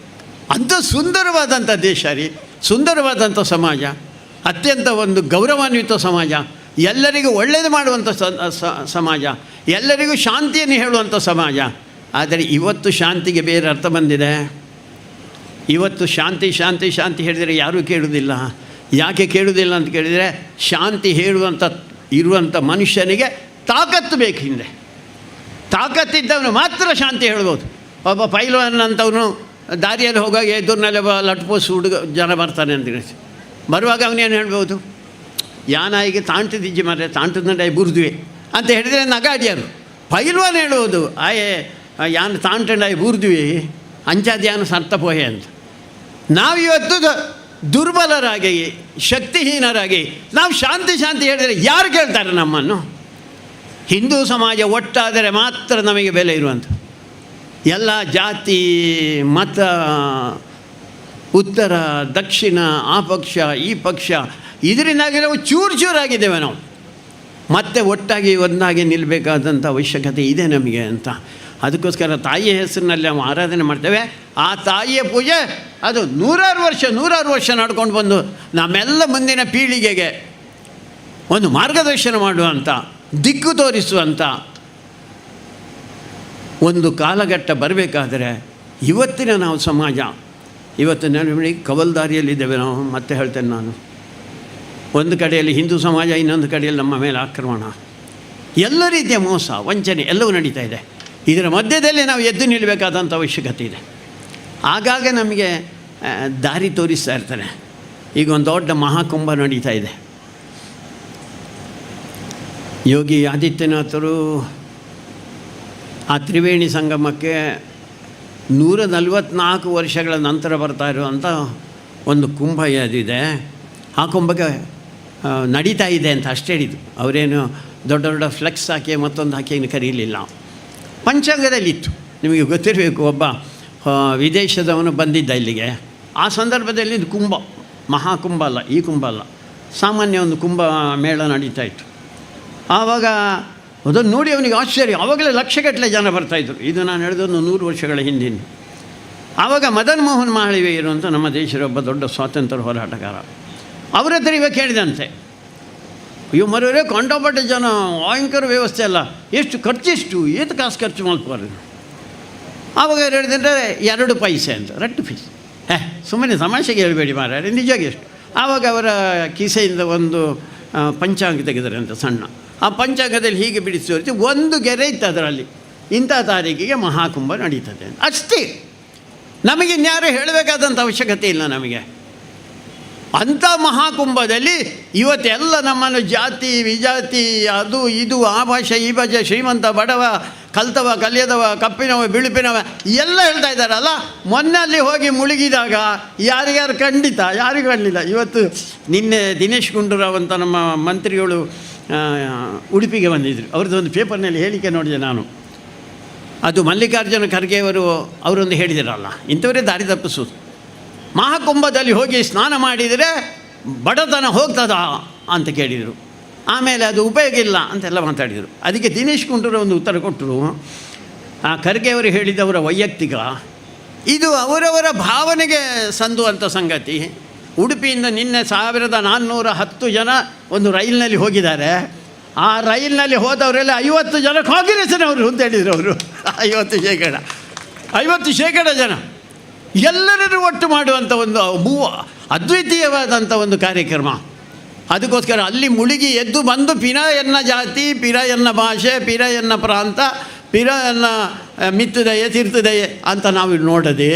ಅಂಥ ಸುಂದರವಾದಂಥ ದೇಶ ರೀ, ಸುಂದರವಾದಂಥ ಸಮಾಜ, ಅತ್ಯಂತ ಒಂದು ಗೌರವಾನ್ವಿತ ಸಮಾಜ, ಎಲ್ಲರಿಗೂ ಒಳ್ಳೆಯದು ಮಾಡುವಂಥ ಸಮಾಜ, ಎಲ್ಲರಿಗೂ ಶಾಂತಿಯನ್ನು ಹೇಳುವಂಥ ಸಮಾಜ. ಆದರೆ ಇವತ್ತು ಶಾಂತಿಗೆ ಬೇರೆ ಅರ್ಥ ಬಂದಿದೆ. ಇವತ್ತು ಶಾಂತಿ ಶಾಂತಿ ಶಾಂತಿ ಹೇಳಿದರೆ ಯಾರೂ ಕೇಳುವುದಿಲ್ಲ. ಯಾಕೆ ಕೇಳುವುದಿಲ್ಲ ಅಂತ ಕೇಳಿದರೆ, ಶಾಂತಿ ಹೇಳುವಂಥ ಇರುವಂಥ ಮನುಷ್ಯನಿಗೆ ತಾಕತ್ತು ಬೇಕು. ಹಿಂದೆ ತಾಕತ್ತಿದ್ದವನು ಮಾತ್ರ ಶಾಂತಿ ಹೇಳ್ಬೋದು. ಒಬ್ಬ ಪೈಲ್ವಾನ್ ಅಂತವನು ದಾರಿಯಲ್ಲಿ ಹೋಗುವಾಗ ಎದುರಿನಲ್ಲಿ ಒಬ್ಬ ಲಟ್ಪೋಸ್ ಹುಡುಗ ಜನ ಬರ್ತಾನೆ ಅಂತ ಹೇಳಿ ಬರುವಾಗ ಅವನೇನು ಹೇಳ್ಬೋದು, ಯಾನಾಯಿಗೆ ತಾಂಟದಿಜ್ಜಿ ಮಾರೆ ತಾಂಟದಂಡೆ ಬುರ್ದುವೆ ಅಂತ ಹೇಳಿದರೆ ನಗಾಡಿಯರು. ಪೈಲ್ವಾನ್ ಹೇಳುವುದು ಆಯೇ ಯಾನು ತಾಂಟಂಡಾಯಿ ಬೂರ್ದುವೆ ಅಂಚಾದ ಯಾನು ಸರ್ತಪೋಹೆ ಅಂತ. ನಾವಿವತ್ತು ದುರ್ಬಲರಾಗಿ ಶಕ್ತಿಹೀನರಾಗಿ ನಾವು ಶಾಂತಿ ಶಾಂತಿ ಹೇಳಿದರೆ ಯಾರು ಕೇಳ್ತಾರೆ ನಮ್ಮನ್ನು? ಹಿಂದೂ ಸಮಾಜ ಒಟ್ಟಾದರೆ ಮಾತ್ರ ನಮಗೆ ಬೆಲೆ ಇರುವಂಥ ಎಲ್ಲ ಜಾತಿ ಮತ ಉತ್ತರ ದಕ್ಷಿಣ ಆ ಪಕ್ಷ ಈ ಪಕ್ಷ ಇದರಿಂದಾಗಿ ನಾವು ಚೂರು ಚೂರಾಗಿದ್ದೇವೆ. ನಾವು ಮತ್ತೆ ಒಟ್ಟಾಗಿ ಒಂದಾಗಿ ನಿಲ್ಲಬೇಕಾದಂಥ ಅವಶ್ಯಕತೆ ಇದೆ ನಮಗೆ ಅಂತ. ಅದಕ್ಕೋಸ್ಕರ ತಾಯಿಯ ಹೆಸರಿನಲ್ಲಿ ನಾವು ಆರಾಧನೆ ಮಾಡ್ತೇವೆ. ಆ ತಾಯಿಯ ಪೂಜೆ ಅದು ನೂರಾರು ವರ್ಷ ನೂರಾರು ವರ್ಷ ನಡ್ಕೊಂಡು ಬಂದು ನಮ್ಮೆಲ್ಲ ಮುಂದಿನ ಪೀಳಿಗೆಗೆ ಒಂದು ಮಾರ್ಗದರ್ಶನ ಮಾಡುವಂಥ, ದಿಕ್ಕು ತೋರಿಸುವಂಥ ಒಂದು ಕಾಲಘಟ್ಟ ಬರಬೇಕಾದರೆ ಇವತ್ತಿನ ನಾವು ಸಮಾಜ ಇವತ್ತು ನಮಗೆ ಕವಲ್ದಾರಿಯಲ್ಲಿದ್ದೇವೆ ನಾವು. ಮತ್ತೆ ಹೇಳ್ತೇನೆ ನಾನು, ಒಂದು ಕಡೆಯಲ್ಲಿ ಹಿಂದೂ ಸಮಾಜ, ಇನ್ನೊಂದು ಕಡೆಯಲ್ಲಿ ನಮ್ಮ ಮೇಲೆ ಆಕ್ರಮಣ, ಎಲ್ಲ ರೀತಿಯ ಮೋಸ ವಂಚನೆ ಎಲ್ಲವೂ ನಡೀತಾ ಇದೆ. ಇದರ ಮಧ್ಯದಲ್ಲಿ ನಾವು ಎದ್ದು ನಿಲ್ಲಬೇಕಾದಂಥ ಅವಶ್ಯಕತೆ ಇದೆ. ಆಗಾಗ ನಮಗೆ ದಾರಿ ತೋರಿಸ್ತಾ ಇರ್ತಾರೆ. ಈಗ ಒಂದು ದೊಡ್ಡ ಮಹಾಕುಂಭ ನಡೀತಾ ಇದೆ. ಯೋಗಿ ಆದಿತ್ಯನಾಥರು ಆ ತ್ರಿವೇಣಿ ಸಂಗಮಕ್ಕೆ 144 ವರ್ಷಗಳ ನಂತರ ಬರ್ತಾ ಇರುವಂಥ ಒಂದು ಕುಂಭ ಯಾವುದಿದೆ ಆ ಕುಂಭಕ್ಕೆ ನಡೀತಾ ಇದೆ ಅಂತ ಅಷ್ಟೇ ಹೇಳಿದ್ದು. ಅವರೇನು ದೊಡ್ಡ ದೊಡ್ಡ ಫ್ಲೆಕ್ಸ್ ಹಾಕಿ ಮತ್ತೊಂದು ಹಾಕಿ ಏನು ಕರೀಲಿಲ್ಲ. ಪಂಚಾಂಗದಲ್ಲಿತ್ತು, ನಿಮಗೆ ಗೊತ್ತಿರಬೇಕು. ಒಬ್ಬ ವಿದೇಶದವನು ಬಂದಿದ್ದ ಇಲ್ಲಿಗೆ. ಆ ಸಂದರ್ಭದಲ್ಲಿ ಇದು ಕುಂಭ, ಮಹಾಕುಂಭ ಅಲ್ಲ, ಈ ಕುಂಭ ಅಲ್ಲ, ಸಾಮಾನ್ಯ ಒಂದು ಕುಂಭ ಮೇಳ ನಡೀತಾ ಇತ್ತು. ಆವಾಗ ಅದನ್ನು ನೋಡಿ ಅವನಿಗೆ ಆಶ್ಚರ್ಯ. ಆವಾಗಲೇ ಲಕ್ಷಗಟ್ಟಲೆ ಜನ ಬರ್ತಾಯಿದ್ರು. ಇದು ನಾನು ಹೇಳಿದೊಂದು 100 ವರ್ಷಗಳ ಹಿಂದಿನ. ಆವಾಗ ಮದನ್ ಮೋಹನ್ ಮಾಳವೀಯರು ಅಂತ ನಮ್ಮ ದೇಶದ ಒಬ್ಬ ದೊಡ್ಡ ಸ್ವಾತಂತ್ರ್ಯ ಹೋರಾಟಗಾರ, ಅವರ ಹತ್ರ ಇವಾಗ ಕೇಳಿದಂತೆ, ಅಯ್ಯೋ ಮರೋರೇ ಕಂಡಪಟ್ಟೆ ಜನ, ಭಯಂಕರ ವ್ಯವಸ್ಥೆ ಅಲ್ಲ, ಎಷ್ಟು ಖರ್ಚೆಷ್ಟು, ಏತು ಕಾಸು ಖರ್ಚು ಮಾಡ್ಬಾರ್ದು. ಆವಾಗ ಹೇಳಿದಂದರೆ 2 ಪೈಸೆ ಅಂತ, 2 ಪೈಸೆ. ಸುಮ್ಮನೆ ತಮಾಷೆಗೆ ಹೇಳಬೇಡಿ ಮಾರಾಯ, ನಿಜವಾಗಿ ಎಷ್ಟು. ಆವಾಗ ಅವರ ಕಿಸೆಯಿಂದ ಒಂದು ಪಂಚಾಂಗ ತೆಗೆದರೆ ಅಂತ ಸಣ್ಣ, ಆ ಪಂಚಾಂಗದಲ್ಲಿ ಹೀಗೆ ಬಿಡಿಸಿ ಒಂದು ಗೆರೆ ಇತ್ತು ಅದರಲ್ಲಿ, ಇಂಥ ತಾರೀಕಿಗೆ ಮಹಾಕುಂಭ ನಡೀತದೆ ಅಷ್ಟೇ. ನಮಗೆ ಇನ್ಯಾರೂ ಹೇಳಬೇಕಾದಂಥ ಅವಶ್ಯಕತೆ ಇಲ್ಲ ನಮಗೆ. ಅಂಥ ಮಹಾಕುಂಭದಲ್ಲಿ ಇವತ್ತೆಲ್ಲ ನಮ್ಮನ್ನು ಜಾತಿ ವಿಜಾತಿ ಅದು ಇದು ಆ ಭಾಷೆ ಈ ಭಾಷೆ, ಶ್ರೀಮಂತ ಬಡವ, ಕಲ್ತವ ಕಲಿಯದವ, ಕಪ್ಪಿನವ ಬಿಳುಪಿನವ ಎಲ್ಲ ಹೇಳ್ತಾ ಇದ್ದಾರಲ್ಲ. ಮೊನ್ನೆ ಅಲ್ಲಿ ಹೋಗಿ ಮುಳುಗಿದಾಗ ಯಾರ್ಯಾರು ಖಂಡಿತ ಯಾರಿಗೂ ಕಾಣಲಿಲ್ಲ. ಇವತ್ತು ನಿನ್ನೆ ದಿನೇಶ್ ಗುಂಡೂರಾವ್ ಅಂತ ನಮ್ಮ ಮಂತ್ರಿಗಳು ಉಡುಪಿಗೆ ಬಂದಿದ್ದರು. ಅವ್ರದ್ದು ಒಂದು ಪೇಪರ್ನಲ್ಲಿ ಹೇಳಿಕೆ ನೋಡಿದೆ ನಾನು. ಅದು ಮಲ್ಲಿಕಾರ್ಜುನ ಖರ್ಗೆಯವರು ಅವರೊಂದು ಹೇಳಿದಿರಲ್ಲ, ಇಂಥವರೇ ದಾರಿ ತಪ್ಪಿಸೋದು. ಮಹಾಕುಂಭದಲ್ಲಿ ಹೋಗಿ ಸ್ನಾನ ಮಾಡಿದರೆ ಬಡತನ ಹೋಗ್ತದಾ ಅಂತ ಕೇಳಿದರು. ಆಮೇಲೆ ಅದು ಉಪಯೋಗ ಇಲ್ಲ ಅಂತೆಲ್ಲ ಮಾತಾಡಿದರು. ಅದಕ್ಕೆ ದಿನೇಶ್ ಗುಂಡೂರಾವ್ ಒಂದು ಉತ್ತರ ಕೊಟ್ಟರು. ಆ ಖರ್ಗೆಯವರು ಹೇಳಿದವರ ವೈಯಕ್ತಿಕ ಇದು, ಅವರವರ ಭಾವನೆಗೆ ಸಂದುವಂಥ ಸಂಗತಿ. ಉಡುಪಿಯಿಂದ ನಿನ್ನೆ 1410 ಜನ ಒಂದು ರೈಲಿನಲ್ಲಿ ಹೋಗಿದ್ದಾರೆ. ಆ ರೈಲಿನಲ್ಲಿ ಹೋದವರೆಲ್ಲ 50 ಜನ ಕಾಂಗ್ರೆಸ್ಸಿನವರು ಅಂತ ಹೇಳಿದರು ಅವರು. 50% ಜನ ಎಲ್ಲರನ್ನೂ ಒಟ್ಟು ಮಾಡುವಂಥ ಒಂದು ಅದ್ವಿತೀಯವಾದಂಥ ಒಂದು ಕಾರ್ಯಕ್ರಮ. ಅದಕ್ಕೋಸ್ಕರ ಅಲ್ಲಿ ಮುಳುಗಿ ಎದ್ದು ಬಂದು ಪಿರಾಯನ್ನ ಜಾತಿ, ಪಿರಾಯನ್ನ ಭಾಷೆ, ಪಿರಾಯನ್ನ ಪ್ರಾಂತ, ಪಿರಾಯನ್ನ ಮಿತ್ತದಯೆ ತೀರ್ಥದಯೆ ಅಂತ ನಾವು ನೋಡದೆ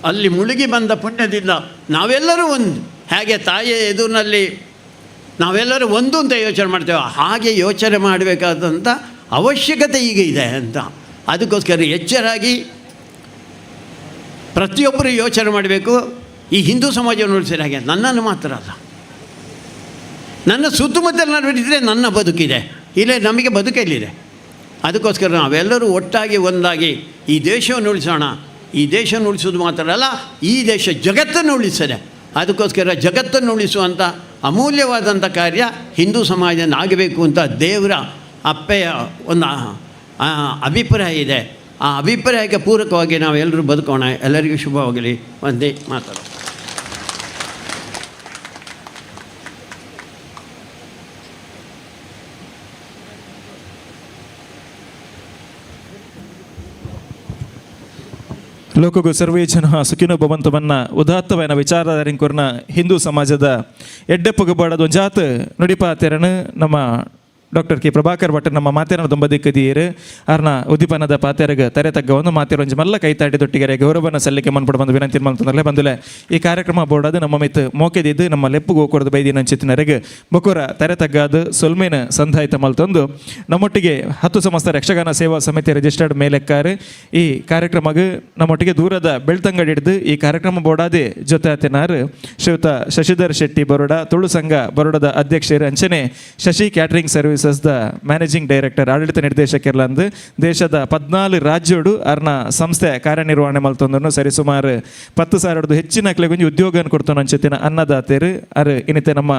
ಅಲ್ಲಿ ಮುಳುಗಿ ಬಂದ ಪುಣ್ಯದಿಂದ ನಾವೆಲ್ಲರೂ ಒಂದು. ಹೇಗೆ ತಾಯಿಯ ಎದುರಿನಲ್ಲಿ ನಾವೆಲ್ಲರೂ ಒಂದು ಅಂತ ಯೋಚನೆ ಮಾಡ್ತೇವೆ, ಹಾಗೆ ಯೋಚನೆ ಮಾಡಬೇಕಾದಂಥ ಅವಶ್ಯಕತೆ ಈಗ ಇದೆ ಅಂತ. ಅದಕ್ಕೋಸ್ಕರ ಎಚ್ಚರಾಗಿ ಪ್ರತಿಯೊಬ್ಬರು ಯೋಚನೆ ಮಾಡಬೇಕು. ಈ ಹಿಂದೂ ಸಮಾಜವನ್ನು ಉಳಿಸಿದ ಹಾಗೆ ನನ್ನನ್ನು ಮಾತ್ರ ಅಲ್ಲ, ನನ್ನ ಸುತ್ತಮುತ್ತಲು ನಾನು ಬಿಟ್ಟಿದ್ರೆ ನನ್ನ ಬದುಕಿದೆ, ಇಲ್ಲೇ ನಮಗೆ ಬದುಕೆಲ್ಲಿದೆ. ಅದಕ್ಕೋಸ್ಕರ ನಾವೆಲ್ಲರೂ ಒಟ್ಟಾಗಿ ಒಂದಾಗಿ ಈ ದೇಶವನ್ನು ಉಳಿಸೋಣ. ಈ ದೇಶವನ್ನು ಉಳಿಸೋದು ಮಾತ್ರ ಅಲ್ಲ, ಈ ದೇಶ ಜಗತ್ತನ್ನು ಉಳಿಸದೆ. ಅದಕ್ಕೋಸ್ಕರ ಜಗತ್ತನ್ನು ಉಳಿಸುವಂಥ ಅಮೂಲ್ಯವಾದಂಥ ಕಾರ್ಯ ಹಿಂದೂ ಸಮಾಜದಿಂದ ಆಗಬೇಕು ಅಂತ ದೇವರ ಅಪ್ಪೆಯ ಒಂದು ಅಭಿಪ್ರಾಯ ಇದೆ. ಆ ಅಭಿಪ್ರಾಯಕ್ಕೆ ಪೂರಕವಾಗಿ ನಾವೆಲ್ಲರೂ ಬದುಕೋಣ. ಎಲ್ಲರಿಗೂ ಶುಭವಾಗಲಿ. ಒಂದೇ ಮಾತಾಡೋಣ. ಲೋಕಗು ಸರ್ವೇ ಜನ ಸುಖಿನೋ ಭವಂತವನ್ನ ಉದಾತ್ತವನ ವಿಚಾರಧಾರಿಂಕೊರ್ನ ಹಿಂದೂ ಸಮಾಜದ ಎಡ್ಡೆಪ್ಪಗು ಬಾಡದ ಒಂಜಾತ್ ನುಡಿಪಾತೆರನು ನಮ್ಮ Doctor K Prabhakar Bhat ನಮ್ಮ ಮಾತೇನ ದುಂಬದಿಕ್ಕದಿಯರು ಅರ್ನ ಉದ್ದೀಪನದ ಪಾತೆರಗ ತರೆ ತಗ್ಗವನ್ನು ಮಾತೇರ ಒಂಜಿ ಮಲ್ಲ ಕೈತಾಟಿ ದೊಟ್ಟಿಗೆರೆ ಗೌರವನ ಸಲ್ಲಿಕೆ ಮನ್ಪಡ ಬಂದು ವಿನಂತಿ ಮಲ್ತಂದ್ರೆ ಬಂದುಲೆ ಈ ಕಾರ್ಯಕ್ರಮ ಬೋರ್ಡಾದ ನಮ್ಮ ಮಿತ್ ಮೋಕೆದಿದ್ದು ನಮ್ಮ ಲೆಪ್ಪು ಗೋಕುರದ ಬೈದಿನ ಅಂಚಿತ್ತಿನರೆಗೆ ಬೊಕೊರ ತರೆ ತಗ್ಗಾದ ಸೊಲ್ಮೇನ ಸಂಧಾಯಿತ ಮಲ್ತೊಂದು ನಮ್ಮೊಟ್ಟಿಗೆ 10 ಸಮಸ್ತ ಯಕ್ಷಗಾನ ಸೇವಾ ಸಮಿತಿ ರಿಜಿಸ್ಟರ್ಡ್ ಮೇಲೆಕ್ಕಾರು ಈ ಕಾರ್ಯಕ್ರಮಕ್ಕೆ ನಮ್ಮೊಟ್ಟಿಗೆ ದೂರದ ಬೆಳ್ತಂಗಡಿ ಹಿಡಿದು ಈ ಕಾರ್ಯಕ್ರಮ ಬೋರ್ಡಾದೆ ಜೊತೆ ಆತಿನಾರು ಶ್ರೀಯುತ ಶಶಿಧರ್ ಶೆಟ್ಟಿ ಬರೋಡ ತುಳು ಸಂಘ ಬರೋಡದ ಅಧ್ಯಕ್ಷರು ಅಂಚನೆ Shashi catering services the managing director ಆಡಳಿತ ನಿರ್ದೇಶಕರ್ಲಂದು ದೇಶದ 14 ರಾಜ್ಯೋಡು ಅರ್ನ ಸಂಸ್ಥೆ ಕಾರ್ಯನಿರ್ವಹಣೆ ಮಲ್ತೊಂದನ್ನು ಸರಿಸುಮಾರು 10,000 ಹೆಚ್ಚಿನ ಕ್ಲೆಗೊಂಜಿ ಉದ್ಯೋಗ ಕೊಡ್ತಾನ ಅಂಚೆತ್ತಿನ ಅನ್ನದಾತೇರು ಅರ್ ಇನ್ನಿತೆ ನಮ್ಮ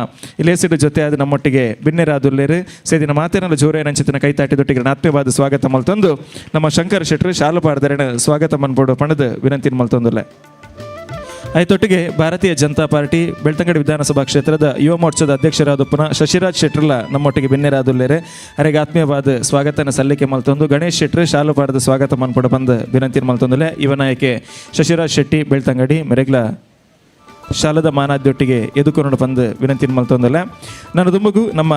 ಇಲೇಸಿಡು ಜೊತೆ ಆದ ನಮ್ಮೊಟ್ಟಿಗೆ ಬಿನ್ನೆರಾದುಲ್ಲೇರು ಸೇದಿನ ಮಾತೇನಲ್ಲ ಜೋರೇನ ಅಂಚೆತ್ತಿನ ಕೈತಾಟಿದೊಟ್ಟಿಗೆ ಆತ್ಮೀಯವಾದ ಸ್ವಾಗತ ಮಲ್ತೊಂದು ನಮ್ಮ ಶಂಕರ್ ಶೆಟ್ಟರು ಶಾಲುಪಾಡ್ದರಣ ಸ್ವಾಗತ ಮನ್ಬೋಡು ಪಣದು ವಿನಂತಿ ಮಲ್ತೊಂದುಲ್ಲೆ. ಆಯ್ತೊಟ್ಟಿಗೆ ಭಾರತೀಯ ಜನತಾ ಪಾರ್ಟಿ ಬೆಳ್ತಂಗಡಿ ವಿಧಾನಸಭಾ ಕ್ಷೇತ್ರದ ಯುವ ಮೋರ್ಚಾದ ಅಧ್ಯಕ್ಷರಾದ ಪುನಃ ಶಶಿರಾಜ್ ಶೆಟ್ಟರ್ಲ ನಮ್ಮೊಟ್ಟಿಗೆ ಬಿನ್ನೆರಾದುಲ್ಲೇರೆ ಅರೆಗೆ ಆತ್ಮೀಯವಾದ ಸ್ವಾಗತನ ಸಲ್ಲಿಕೆ ಮಲ್ತೊಂದು ಗಣೇಶ್ ಶೆಟ್ಟರು ಶಾಲುಪಾಡದ ಸ್ವಾಗತ ಮನ್ಪಡ ಬಂದು ವಿನಂತಿ ಮಲ್ತೊಂದುಲೆ ಯುವ ನಾಯಕೆ ಶಶಿರಾಜ್ ಶೆಟ್ಟಿ ಬೆಳ್ತಂಗಡಿ ಮೆರೆಗ್ಲ ಶಾಲದ ಮಾನಾದ್ಯೊಟ್ಟಿಗೆ ಎದುಕೊಂಡು ಬಂದು ವಿನಂತಿ ಮಲ್ತೊಂದುಲೆ. ನಾನು ದುಂಬಗು ನಮ್ಮ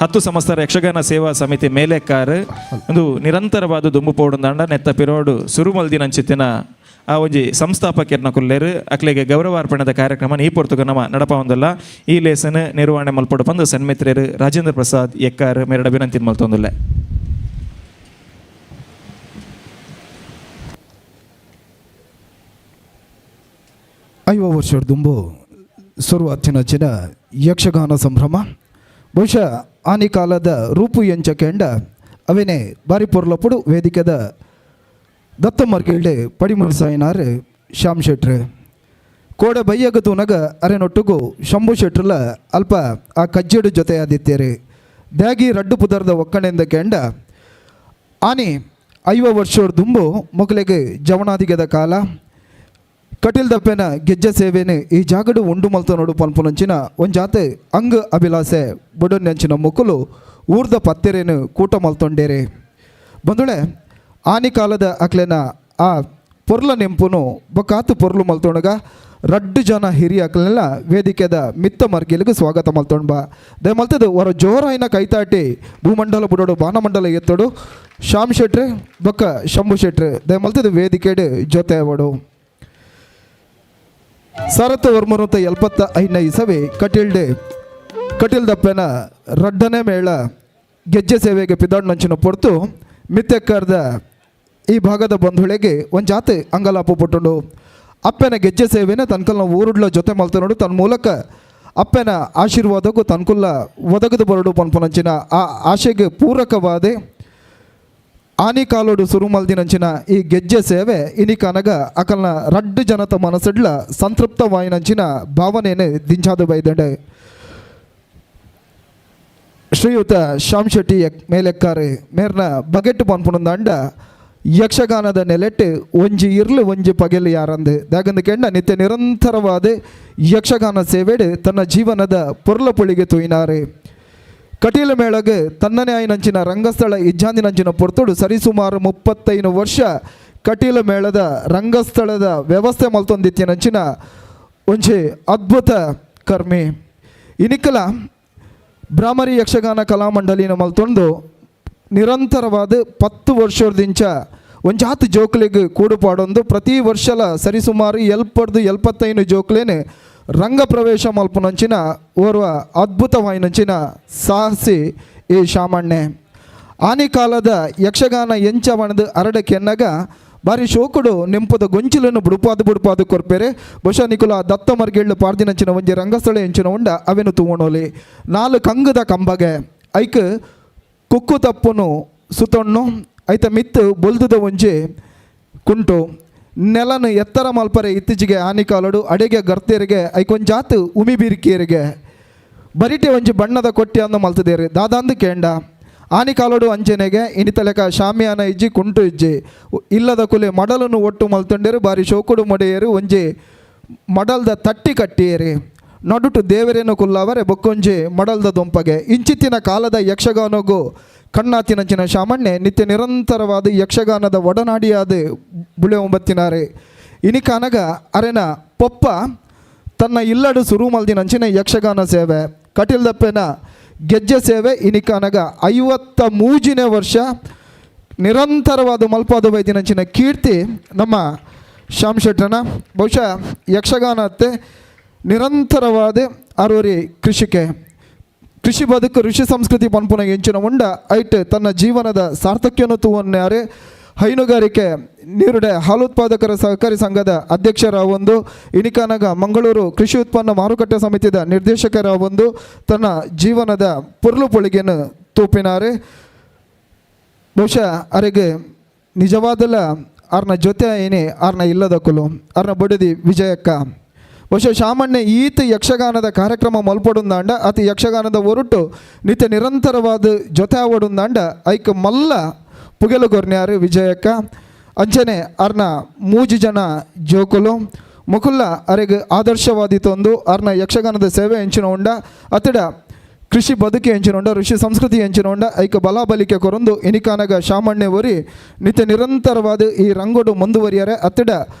10 ಸಮಸ್ತರ ಯಕ್ಷಗಾನ ಸೇವಾ ಸಮಿತಿ ಮೇಲೆಕ್ಕಾರು ಒಂದು ನಿರಂತರವಾದ ದುಂಬು ಪೋಡುಂದಾಂಡ ನೆತ್ತ ಪಿರೋಡು ಸುರುಮಲ್ದಿನಂಚಿತ್ತಿನ ಆ ಒಂಜಿ ಸಂಸ್ಥಾಪಕರ್ನ ಕುಲ್ಲೇರು ಅಕ್ಲೆಗೆ ಗೌರವಾರ್ಪಣೆದ ಕಾರ್ಯಕ್ರಮ ಈ ಪೊರ್ತುಗ ನಮ್ಮ ನಡಪ ಒಂದಲ್ಲ ಈ ಲೇಸನ್ ನಿರ್ವಹಣೆ ಮಲ್ಪಡು ಬಂದು ಸನ್ಮಿತ್ರರು ರಾಜೇಂದ್ರ ಪ್ರಸಾದ್ ಎಕ್ಕಾರ್ ಮೇರಡ ವಿನಂತಿ ಮಲ್ತೊಂದುಲ್ಲ. 50 ವರ್ಷದ ದುಂಬು ಸುರುವಾತಿನ ಯಕ್ಷಗಾನ ಸಂಭ್ರಮ ಬಹುಶಃ ಆನಿ ಕಾಲದ ರೂಪು ಎಂಚಕೆಂಡ ಅವೇನೆ ಬಾರಿ ಪೊರ್ಲಪುಡು ವೇದಿಕೆದ ದತ್ತ ಮರ್ಗಿಲ್ಡೆ ಪಡಿಮುಡಿಸಾಯಿನಾರು ಶ್ಯಾಮ್ ಶೆಟ್ರು ಕೋಡೆ ಬಯ್ಯಗ ತೂನಗ ಅರೆನೊಟ್ಟುಗು ಶಂಭು ಶೆಟ್ರಲ ಅಲ್ಪ ಆ ಕಜ್ಜೆಡು ಜೊತೆ ಆದಿತ್ತೇರಿ ದ್ಯಾಗಿ ರಡ್ಡು ಪುದರ್ದ ಒಕ್ಕಣೆಂದ ಕೆಂಡ ಆನಿ 50 ವರ್ಷದ ದುಂಬು ಮೊಕಲೆಗೆ ಜವನಾದಿಗೆದ ಕಾಲ ಕಟೀಲ್ ದಪ್ಪೆನ ಗೆಜ್ಜೆ ಸೇವೆನೆ ಈ ಜಾಗಡು ಉಂಡು ಮಲ್ತ ನೋಡು ಪನ್ಪುನಂಚಿನ ಒಂಜಾತೆ ಅಂಗ್ ಅಭಿಲಾಸೆ ಬೊಡೊನ್ನೆಂಚಿನ ಮುಕುಲು ಊರ್ದ ಪತ್ತೆರೇನು ಕೂಟ ಮಲ್ತೊಂಡೇರೆ ಬಂದುಳೆ ಆನಿ ಕಾಲದ ಅಕ್ಲೆನ ಆ ಪೊರ್ಲ ನೆಂಪುನು ಬೊಕ್ಕಾತು ಪೊರ್ಲು ಮಲ್ತೊಣಗ ರಡ್ಡು ಜನ ಹಿರಿಯ ಅಕ್ಲೆಲ್ಲ ವೇದಿಕೆದ ಮಿತ್ತ ಮರ್ಗಿಲಿಗೆ ಸ್ವಾಗತ ಮಲ್ತೊಂಡ್ ಬಾ ದಯ ಮಲ್ತದು ಹೊರ ಜೋರಾಯಿನ ಕೈತಾಟಿ ಭೂಮಂಡಲ ಬುಡೋಡು ಬಾನಮಂಡಲ ಎತ್ತೋಡು ಶ್ಯಾಮ್ ಶೆಟ್ರೆ ಬೊಕ್ಕ ಶಂಭು ಶೆಟ್ರೆ ದಯ ಮಲ್ತದು ವೇದಿಕೆಡು ಜೊತೆ ಅವಡು. 1975 ಇಸವಿ ಕಟೀಲ್ಡೆ ಕಟೀಲ್ ದಪ್ಪೆನ ರಡ್ಡನೇ ಮೇಳ ಗೆಜ್ಜೆ ಸೇವೆಗೆ ಪಿದಾಡ್ನಂಚಿನ ಪೊರ್ತು ಮಿತ್ತೆಕ್ಕರ್ದ ಈ ಭಾಗದ ಬಂಧುಳೆಗೆ ಒಂಜಾತೆ ಅಂಗಲಾಪು ಪುಟ್ಟುಂಡು ಅಪ್ಪೆನ ಗೆಜ್ಜೆ ಸೇವೆನ ತನ್ಕಲ್ನ ಊರುಡ್ಲ ಜೊತೆ ಮಲ್ತನೋಡು ತನ್ನ ಮೂಲಕ ಅಪ್ಪೆನ ಆಶೀರ್ವಾದಕ್ಕೂ ತನ್ಕುಲ್ಲ ಒದಗದು ಬರಡು ಪನ್ಪುನಂಚಿನ ಆ ಆಶೆಗೆ ಪೂರಕವಾದೆ ಆನಿ ಕಾಲೋಡು ಸುರುಮಲ್ದಿನಂಚಿನ ಈ ಗೆಜ್ಜೆ ಸೇವೆ ಇನಿ ಕನಗ ಅಕಲ್ನ ರಡ್ಡು ಜನತ ಮನಸ್ಸಿಡ್ಲ ಸಂತೃಪ್ತವಾಯಿನಂಚಿನ ಭಾವನೆಯನ್ನು ದಿಂಚಾದು ಬೈದಂಡೆ. ಶ್ರೀಯುತ ಶ್ಯಾಮ್ ಶೆಟ್ಟಿ ಮೇಲೆಕ್ಕಾರೆ ಮೇರ್ನ ಬಗೆಟ್ಟು ಪನ್ಪುನಂದಾಂಡ ಯಕ್ಷಗಾನದ ನೆಲೆಟ್ಟು ಒಂಜಿ ಇರ್ಲು ಒಂಜಿ ಪಗೆಲು ಯಾರಂದು ದಾಗಂದು ಕೆಂಡ ನಿತ್ಯ ನಿರಂತರವಾದ ಯಕ್ಷಗಾನ ಸೇವೆಡು ತನ್ನ ಜೀವನದ ಪೊರ್ಲ ಪುಳಿಗೆ ತೂಯಿನಾರೆ. ಕಟೀಲ ಮೇಳಗೆ ತನ್ನನೇ ಆಯ್ನಂಚಿನ ರಂಗಸ್ಥಳ ಇಜ್ಜಾಂದಿನಂಚಿನ ಪೊರ್ತುಡು ಸರಿಸುಮಾರು 35 ವರ್ಷ ಕಟೀಲ ಮೇಳದ ರಂಗಸ್ಥಳದ ವ್ಯವಸ್ಥೆ ಮಲ್ತೊಂದಿತ್ತಿನಂಚಿನ ಒಂಜಿ ಅದ್ಭುತ ಕರ್ಮಿ. ಇನಿಕಲ ಭ್ರಾಮರಿ ಯಕ್ಷಗಾನ ಕಲಾಮಂಡಲಿನ ಮಲ್ತೊಂದು ನಿರಂತರವಾದ 10 ವರ್ಷದಿಂಚ ಒಂಜಾತು ಜೋಕ್ಲಿಗೆ ಕೂಡುಪಾಡೊಂದು ಪ್ರತಿ ವರ್ಷಲ ಸರಿಸುಮಾರು 70-75 ಜೋಕ್ಲೇನೆ ರಂಗ ಪ್ರವೇಶ ಮಲ್ಪುನಂಚಿನ ಓರ್ವ ಅದ್ಭುತವಾಯಿನಂಚಿನ ಸಾಹಸಿ ಈ ಶಾಮಣ್ಣೆ. ಆನಿ ಕಾಲದ ಯಕ್ಷಗಾನ ಎಂಚವಣದ ಅರಡ ಕೆನ್ನಗ ಬಾರಿ ಶೋಕುಡು ನೆಂಪುದ ಗೊಂಚಿಲನ್ನು ಬುಡುಪಾದು ಬುಡುಪಾದು ಕೊರ್ಪೇರೆ ಬಹುಶಃ ನಿಕುಲ ದತ್ತ ಮರ್ಗಿಳ್ಳು ಪಾರ್ದಿನಂಚಿನ ಒಂಜಿ ರಂಗಸ್ಥಳ ಎಂಚಿನ ಉಂಡ ಅವೆನು ತೂವಣೋಲಿ 4 ಕಂಗದ ಕಂಬಗೆ ಐಕ್ ಕುಕ್ಕು ತಪ್ಪುನು ಸುತೊಣ್ಣು ಐತ ಮಿತ್ತು ಬೊಲ್ದುದ ಒಂಜಿ ಕುಂಟು ನೆಲನು ಎತ್ತರ ಮಲ್ಪರೆ ಇತ್ತೀಚೆಗೆ ಆನಿ ಕಾಲಡು ಅಡೆಗೆ ಗರ್ತೇರಿಗೆ ಐಕೊಂಜಾತು ಉಮಿ ಬೀರಿಕೆಯರಿಗೆ ಬರಿಟೆ ಒಂಜಿ ಬಣ್ಣದ ಕೊಟ್ಟಿ ಅಂದು ಮಲ್ತದೇರಿ ದಾದಾಂದು ಕೇಂಡ ಆನಿ ಕಾಲಡು ಅಂಚನೆಗೆ ಇನಿತಲೆಕ ಶಾಮಿಯಾನ ಇಜ್ಜಿ ಕುಂಟು ಇಜ್ಜಿ ಇಲ್ಲದ ಕುಲೆ ಮಡಲನ್ನು ಒಟ್ಟು ಮಲ್ತೊಂಡೇರು ಬಾರಿ ಶೋಕುಡು ಮೊಡೆಯರು ಒಂಜಿ ಮಡಲ್ದ ತಟ್ಟಿ ಕಟ್ಟಿಯರಿ ನಡುಟು ದೇವರೇನು ಕುಲ್ಲವರೆ ಬೊಕ್ಕೊಂಜಿ ಮಡಲ್ದ ದೊಂಪಗೆ ಇಂಚಿತ್ತಿನ ಕಾಲದ ಯಕ್ಷಗಾನಗೂ ಕಣ್ಣಾತಿನಂಚಿನ ಶಾಮಣ್ಣೆ ನಿತ್ಯ ನಿರಂತರವಾದ ಯಕ್ಷಗಾನದ ಒಡನಾಡಿಯಾದ ಬುಳೆ ಒಂಬತ್ತಿನಾರೆ ಇನಿಕಾನಗ ಅರೆನ ಪೊಪ್ಪ ತನ್ನ ಇಲ್ಲಡು ಸುರು ಮಲ್ದಿನಂಚಿನ ಯಕ್ಷಗಾನ ಸೇವೆ ಕಟೀಲ್ದಪ್ಪೆನ ಗೆಜ್ಜೆ ಸೇವೆ ಇನಿಕನಗ 53ನೇ ವರ್ಷ ನಿರಂತರವಾದ ಮಲ್ಪಾದ ವೈದ್ಯನಂಚಿನ ಕೀರ್ತಿ ನಮ್ಮ ಶ್ಯಾಮ್ ಶೆಟ್ಟರನ. ಬಹುಶಃ ಯಕ್ಷಗಾನತ್ತೆ ನಿರಂತರವಾದ ಅರವರಿ ಕೃಷಿಕೆ ಕೃಷಿ ಬದುಕು ಋಷಿ ಸಂಸ್ಕೃತಿ ಪನ್ಪುನ ಎಂಚಿನ ಉಂಡ ಐಟ್ ತನ್ನ ಜೀವನದ ಸಾರ್ಥಕ್ಯನು ತೂವನ್ಯಾರೆ. ಹೈನುಗಾರಿಕೆ ನೀರುಡೆ ಹಾಲುತ್ಪಾದಕರ ಸಹಕಾರಿ ಸಂಘದ ಅಧ್ಯಕ್ಷರ ಒಂದು, ಇನಿಕನಗ ಮಂಗಳೂರು ಕೃಷಿ ಉತ್ಪನ್ನ ಮಾರುಕಟ್ಟೆ ಸಮಿತಿಯ ನಿರ್ದೇಶಕರ ಒಂದು ತನ್ನ ಜೀವನದ ಪೊರ್ಲು ಪೊಳಿಗೆಯನ್ನು ತೂಪಿನಾರೆ. ಬಹುಶಃ ಅರೆಗೆ ನಿಜವಾದಲ್ಲ ಆರ್ನ ಜೊತೆ ಏನೇ ಆರ್ನ ಇಲ್ಲದ ಕುಲು ಆರ್ನ ಬಡದಿ ವಿಜಯಕ್ಕ. ಬಹುಶಃ ಶಾಮಣ್ಣೆ ಈತ ಯಕ್ಷಗಾನದ ಕಾರ್ಯಕ್ರಮ ಮಲ್ಪೊಡುಂದಾಂಡ ಅತಿ ಯಕ್ಷಗಾನದ ಒರಟು ನಿತ್ಯ ನಿರಂತರವಾದ ಜೊತೆ ಆವಡುಂದಾಂಡ ಐಕ್ ಮಲ್ಲ ಪುಗೆಲು ಗೊರ್ನ್ಯಾರು ವಿಜಯಕ್ಕ. ಅಂಚನೆ ಅರ್ನ ಮೂಜಿ ಜನ ಜೋಕುಲು ಮುಕುಲ್ಲ ಅರೆಗೆ ಆದರ್ಶವಾದಿ ತಂದು ಅರ್ನ ಯಕ್ಷಗಾನದ ಸೇವೆ ಎಂಚಿನ ಉಂಡ ಅತಡ ಕೃಷಿ ಬದುಕಿ ಎಂಚಿನ ಉಂಡ ಋಷಿ ಸಂಸ್ಕೃತಿ ಎಂಚಿನ ಉಂಡ ಐಕ ಬಲಾಬಲಿಕೆ ಕೊರೊಂದು ಇನಿಕಾನಗ ಶಾಮಣ್ಣೆ ಒರಿ ನಿತ್ಯ ನಿರಂತರವಾದ ಈ ರಂಗೋಡು ಮುಂದುವರಿಯರೆ. ಅತಡ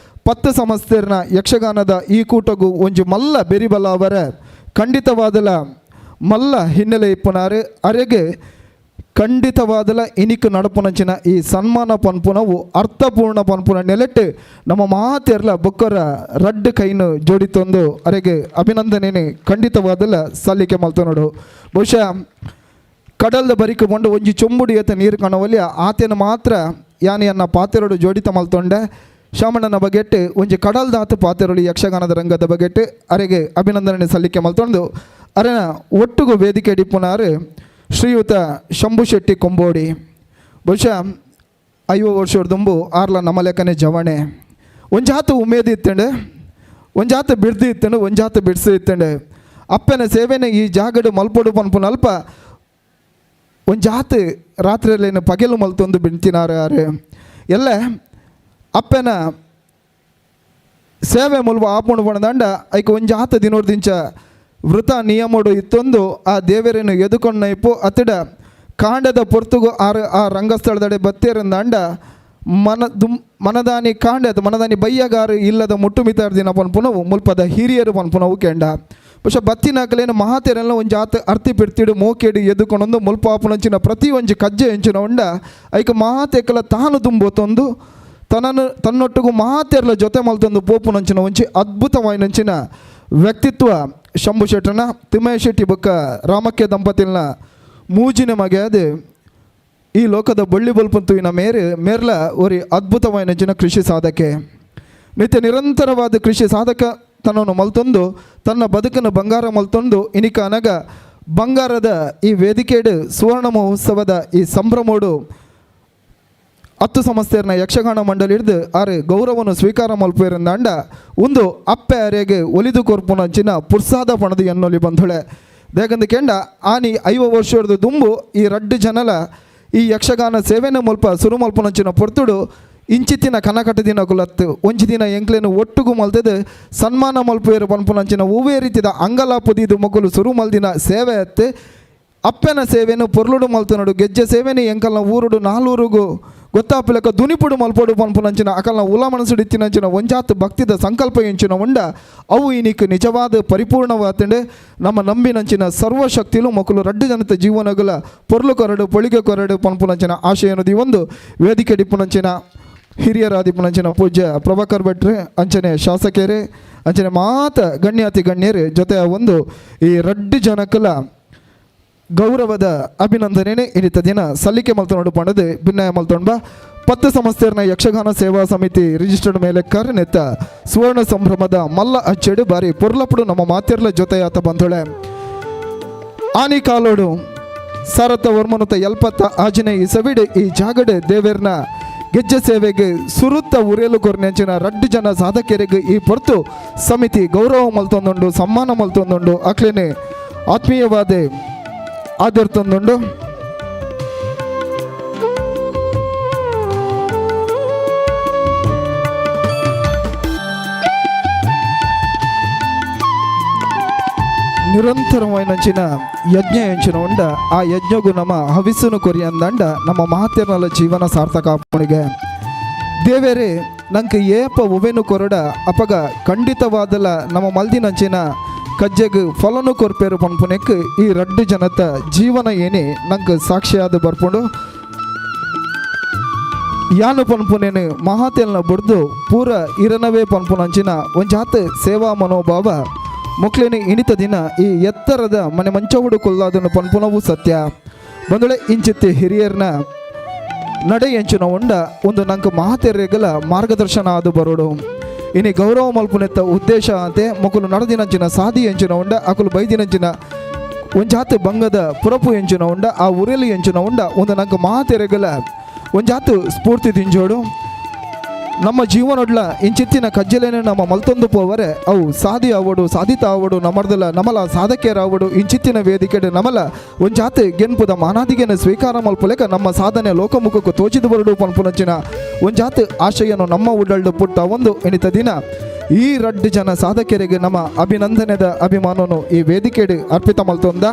10 ಸಂಸ್ಥೆರ್ನ ಯಕ್ಷಗಾನದ ಈ ಕೂಟಗು ಒಂಜಿ ಮಲ್ಲ ಬೆರಿಬಲ ಅವರ ಖಂಡಿತವಾದಲ ಮಲ್ಲ ಹಿನ್ನೆಲೆ ಇಪ್ಪುನಾರು. ಅರೆಗೆ ಖಂಡಿತವಾದಲ ಇನಿಕ್ ನಡಪುನಂಚಿನ ಈ ಸನ್ಮಾನ ಪನ್ಪುನವು ಅರ್ಥಪೂರ್ಣ ಪನ್ಪುನ ನೆಲೆಟ್ಟು ನಮ್ಮ ಮಾತೆರ್ಲ ಬೊಕ್ಕರ ರಡ್ಡು ಕೈನು ಜೋಡಿತೊಂದು ಅರೆಗೆ ಅಭಿನಂದನೆ ಖಂಡಿತವಾದಲ ಸಲ್ಲಿಕೆ ಮಲ್ತನೋಡು. ಬಹುಶಃ ಕಡಲ್ದ ಬರಿಕು ಬಂಡು ಒಂಜಿ ಚೊಂಬುಡಿ ಏತ ನೀರು ಕಾಣುವಲ್ಲಿ ಆತನ ಮಾತ್ರ ಯಾನಿಯನ್ನ ಪಾತೆರಡು ಜೋಡಿತ ಮಲ್ತೊಂಡೆ ಶಾಮಣ್ಣನ ಬಗೆಟ್ಟು ಒಂಜಿ ಕಡಲ್ದಾತು ಪಾತೆರಳು ಯಕ್ಷಗಾನದ ರಂಗದ ಬಗೆಟ್ಟು ಅರೆಗೆ ಅಭಿನಂದನೆ ಸಲ್ಲಿಕೆ ಮಲ್ತೊಂದು ಅರೆನ ಒಟ್ಟುಗು ವೇದಿಕೆ ಡಿಪ್ಪುನಾರು ಶ್ರೀಯುತ ಶಂಭು ಶೆಟ್ಟಿ ಕೊಂಬೋಡಿ. ಬಹುಶಃ 50 ವರ್ಷದ ಆರ್ಲ ನಮ್ಮ ಲೆಕ್ಕನೆ ಜವಣೆ ಒಂಜಾತ ಉಮೇದು ಇತ್ತಂಡೆ ಒಂಜಾತ ಬಿಡ್ದು ಇತ್ತಂಡೆ ಒಂಜಾತ ಬಿಡ್ಸು ಇತ್ತಂಡೆ ಅಪ್ಪನ ಸೇವೆನೆ ಈ ಜಾಗಡು ಮಲ್ಪೊಡು ಪನ್ಪುನ ಅಲ್ಪ ಒಂಜಾತ ರಾತ್ರಿಯಲ್ಲೇನು ಪಗೆಲು ಮಲ್ತೊಂದು ಬಿಡ್ತಿನಾರು ಆರು ಎಲ್ಲ ಅಪ್ಪನ ಸೇವೆ ಮುಲ್ವ ಆಪುಣು ಬಣದಂಡ ಐಕ ಒಂಜಾತ ದಿನೋರ್ದಿಂಚ ವೃತ ನಿಯಮಡು ಇತ್ತೊಂದು ಆ ದೇವರನ್ನು ಎದುಕೊಂಡೈಪು ಅತಡ ಕಾಂಡದ ಪೊರ್ತುಗು ಆರು ಆ ರಂಗಸ್ಥಳದಡೆ ಬತ್ತೇರಂದಾಂಡ ಮನದಾನಿ ಕಾಂಡ ಅದು ಮನದಾನಿ ಬಯ್ಯಗಾರು ಇಲ್ಲದ ಮುಟ್ಟು ಮಿತಾರ್ದಿನ ಪನ್ಪುನವು ಮುಲ್ಪದ ಹಿರಿಯರು ಪನ್ಪುನವು ಕೆಂಡ. ಬಹುಶಃ ಬತ್ತಿನಾಕಲೇನು ಮಹಾತೆರೆಲ್ಲ ಒಂಜಿ ಆತ ಅರ್ತಿ ಪಿರ್ತಿಡು ಮೋಕೇಡು ಎದುಕೊಂಡೊಂದು ಮುಲ್ಪಾಪುನಂಚಿನ ಪ್ರತಿ ಒಂಜಿ ಕಜ್ಜೆ ಎಂಚಿನ ಉಂಡ ಐಕ ಮಹಾತೆಕಲ ತಾನು ದುಂಬೋತೊಂದು ತನ್ನನ್ನು ತನ್ನೊಟ್ಟಿಗೂ ಮಹಾತೆರ್ಲ ಜೊತೆ ಮಲ್ತೊಂದು ಪೋಪುನಂಚಿನ ಒಂಚಿ ಅದ್ಭುತವಾಯಿನಂಚಿನ ವ್ಯಕ್ತಿತ್ವ ಶಂಭು ಶೆಟ್ಟನ ತಿಮ್ಮಯ್ಯ ಶೆಟ್ಟಿ ಬೊಕ್ಕ ರಾಮಕ್ಕೆ ದಂಪತಿಲ್ನ ಮೂಜಿನ ಮಗೆ ಅದು ಈ ಲೋಕದ ಬಳ್ಳಿ ಬಲ್ಪಂತುವಿನ ಮೇರೆ ಮೇರ್ಲ ಒರಿ ಅದ್ಭುತವಾಯಿನಂಚಿನ ಕೃಷಿ ಸಾಧಕೆ ನಿತ್ಯ ನಿರಂತರವಾದ ಕೃಷಿ ಸಾಧಕ ತನ್ನನ್ನು ಮಲ್ತೊಂದು ತನ್ನ ಬದುಕನ್ನು ಬಂಗಾರ ಮಲ್ತೊಂದು ಇನಿಕ ಅನಗ ಬಂಗಾರದ ಈ ವೇದಿಕೆಡು ಸುವರ್ಣ ಮಹೋತ್ಸವದ ಈ ಸಂಭ್ರಮೋಡು 10 ಸಂಸ್ಥೆಯರ್ನ ಯಕ್ಷಗಾನ ಮಂಡಳಿ ಹಿಡಿದು ಆರು ಗೌರವನು ಸ್ವೀಕಾರ ಮಲ್ಪುವೆರಂದಾಂಡ ಒಂದು ಅಪ್ಪೆ ಅರೆಗೆ ಒಲಿದು ಕೊರ್ಪುನಂಚಿನ ಪುರ್ಸಾದ ಪಣದು ಎನ್ನೊಲಿ ಬಂಧುಳೆ ದೇಗಂದು ಕೆಂಡ ಆನಿ 50 ವರ್ಷದ ದುಂಬು ಈ ರಡ್ಡು ಜನಲ ಈ ಯಕ್ಷಗಾನ ಸೇವೆನ ಮುಲ್ಪ ಸುರು ಮಲ್ಪುನಂಚಿನ ಪೊರ್ತುಡು ಇಂಚಿತ್ತಿನ ಕನಕಟ ದಿನ ಕುಲತ್ತು ಒಂಜಿ ದಿನ ಎಂಕ್ಲೇನು ಒಟ್ಟುಗು ಮಲ್ತದೆ ಸನ್ಮಾನ ಮಲ್ಪುವೆರು ಪನ್ಪುನಂಚಿನ ಹೂವೇ ರೀತಿದ ಅಂಗಲಾಪುದಿದು ಮೊಗಲು ಸುರು ಮಲ್ದಿನ ಸೇವೆ ಅತ್ತೆ ಅಪ್ಪನ ಸೇವೆನು ಪೊರ್ಲುಡು ಮಲ್ತನಡು ಗೆಜ್ಜೆ ಸೇವೆನು ಎಂಕಲ್ನ ಊರುಡು ನಾಲೂರುಗು ಗೊತ್ತಾಪುಲಕ ದುನಿಪುಡು ಮಲ್ಪೊಡು ಪನ್ಪುನಂಚಿನ ಅಕಲ್ನ ಉಲ ಮನಸ್ಸುಡು ಇತ್ತಿನಂಚಿನ ಒಂಜಾತ್ ಭಕ್ತಿದ ಸಂಕಲ್ಪ ಎಂಚಿನ ಉಂಡ ಅವು ಇನಿಕ್ ನಿಜವಾದ ಪರಿಪೂರ್ಣವಾತಂಡೆ ನಮ್ಮ ನಂಬಿನಂಚಿನ ಸರ್ವಶಕ್ತಿಲು ಮಕ್ಕಳು ರಡ್ಡು ಜನತೆ ಜೀವನಗಳ ಪೊರ್ಲು ಕೊರಡು ಪೊಳಿಗೆ ಕೊರಡು ಪನ್ಪುನಂಚಿನ ಆಶಯನದಿ ಒಂದು ವೇದಿಕೆ ಡಿಪ್ಪುನಂಚಿನ ಹಿರಿಯರಾದಿಪ್ಪುನಂಚಿನ ಪೂಜ್ಯ ಪ್ರಭಾಕರ್ ಭಟ್ರೆ ಅಂಚನೆ ಶಾಸಕರೇ ಅಂಚನೆ ಮಾತ ಗಣ್ಯಾತಿ ಗಣ್ಯರೇ ಜೊತೆ ಒಂದು ಈ ರಡ್ಡು ಜನಕಲ ಗೌರವದ ಅಭಿನಂದನೆ ಇನ್ನಿತ ದಿನ ಸಲ್ಲಿಕೆ ಮಲ್ತೊಂಡು ಪಣದು ಭಿನ್ನಯ ಮಲ್ತೊಂಡ 10 ಸಂಸ್ಥೆಯರ್ನ ಯಕ್ಷಗಾನ ಸೇವಾ ಸಮಿತಿ ರಿಜಿಸ್ಟರ್ಡ್ ಮೇಲೆ ಕರೆನೆತ್ತ ಸುವರ್ಣ ಸಂಭ್ರಮದ ಮಲ್ಲ ಅಚ್ಚೆಡು ಬಾರಿ ಪೊರ್ಲಪುಡು ನಮ್ಮ ಮಾತೆರ್ಲ ಜೊತೆಯಾತ ಬಂಧುಳೆ ಆನಿ ಕಾಲೋಡು ಸಾರತ ವರ್ಮನುತ ಎಲ್ಪತ್ತ ಆಜನೆ ಈ ಸವಿಡು ಈ ಜಾಗಡೆ ದೇವೇರ್ನ ಗೆಜ್ಜೆ ಸೇವೆಗೆ ಸುರುತ್ತ ಉರೇಲು ಕೊರ್ನೆಂಚಿನ ರಡ್ಡು ಜನ ಸಾಧಕರಿಗೆ ಈ ಪೊರ್ತು ಸಮಿತಿ ಗೌರವ ಮಲ್ತೊಂದುಂಡು ಸಮ್ಮಾನ ಮಲ್ತೊಂದುಂಡು ಅಕ್ಲೇನೆ ಆತ್ಮೀಯವಾದ ಆದರ್ತೊಂದುಂಡು. ನಿರಂತರವಾಯಿನಂಚಿನ ಯಜ್ಞ ಎಂಚಿನ ಉಂಡ ಆ ಯಜ್ಞಗೂ ನಮ್ಮ ಹವಿಸ್ಸುನು ಕೊರಿಯಂದಂಡ ನಮ್ಮ ಮಹಾತ್ಯರ್ನಲ ಜೀವನ ಸಾರ್ಥಕ ಆಪುಣಿಗೆ ದೇವೇರೇ ನಂಗೆ ಏಪ ಉವೆನು ಕೊರಡ ಅಪಗ ಖಂಡಿತವಾದಲ ನಮ್ಮ ಮಲ್ದಿನಂಚಿನ ಕಜ್ಜೆಗ್ ಫಲನು ಕೊರ್ಪೇರು ಪನ್ಪುನೆಕ್ ಈ ರಡ್ಡು ಜನತ ಜೀವನ ಏನೇ ನಂಗೆ ಸಾಕ್ಷಿಯಾದ ಬರ್ಪುಂಡು. ಯಾನು ಪನ್ಪುನೇನು ಮಹಾತೆಲ್ನ ಬುಡ್ದು ಪೂರ ಇರನವೇ ಪನ್ಪುನಂಚಿನ ಒಂಜಾತ ಸೇವಾ ಮನೋಭಾವ ಮೊಕ್ಲೇನು ಇನಿತ ದಿನ ಈ ಎತ್ತರದ ಮನೆ ಮಂಚವುಡು ಕೊಲ್ಲಾದನು ಪನ್ಪುನವು ಸತ್ಯ. ಬಂದಳೆ ಇಂಚಿತ್ತಿ ಹಿರಿಯರ್ನ ನಡೆ ಎಂಚಿನ ಉಂಡ ಒಂದು ನಂಗೆ ಮಹಾತೆರೆಗಲ ಮಾರ್ಗದರ್ಶನ ಅದು ಬರೋಡು. ಇನಿ ಗೌರವ ಮಲ್ಪುನೆತ್ತ ಉದ್ದೇಶ ಅಂತೆ ಮೊಕಲು ನಡೆದಿನಂಚಿನ ಸಾದಿ ಎಂಚಿನ ಉಂಡ ಅಕಲು ಬೈದಿನಂಚಿನ ಒಂಜಾತ ಬಂಗದ ಪುರಪು ಎಂಚಿನ ಉಂಡ ಆ ಉರೆಲಿ ಎಂಚಿನ ಉಂಡ ಒಂದು ನಂಗೆ ಮಹಾತೆರೆಗಲ ಒಂಜಾತು ಸ್ಫೂರ್ತಿ ದಿಂಜೋಡು. ನಮ್ಮ ಜೀವನೊಡ್ಲ ಇಂಚಿತ್ತಿನ ಕಜ್ಜಲೇನೆ ನಮ್ಮ ಮಲ್ತೊಂದು ಪೋವರೆ ಅವು ಸಾದಿ ಆವಡು ಸಾಧಿತ ಆವಡು ನಮರ್ದಲ ನಮಲ ಸಾಧಕರಾವಡು ಇಂಚಿತ್ತಿನ ವೇದಿಕೆಡು ನಮಲ ಒಂಜಾತು ಗೆನ್ಪುದ ಮಾನಾದಿಗೆನ ಸ್ವೀಕಾರ ಮಲ್ಪುಲೆಕ ನಮ್ಮ ಸಾಧನೆ ಲೋಕಮುಖಕ್ಕೂ ತೋಚಿದು ಬರಡು ಪನ್ಪುನಂಚಿನ ಒಂಜಾತು ಆಶಯನು ನಮ್ಮ ಉಡಲ್ಡು ಪುಟ್ಟ ಒಂದು ಎಣಿತ ದಿನ ಈ ರಡ್ಡು ಜನ ಸಾಧಕರಿಗೆ ನಮ್ಮ ಅಭಿನಂದನೆದ ಅಭಿಮಾನನು ಈ ವೇದಿಕೆಡು ಅರ್ಪಿತ ಮಲ್ತೊಂದ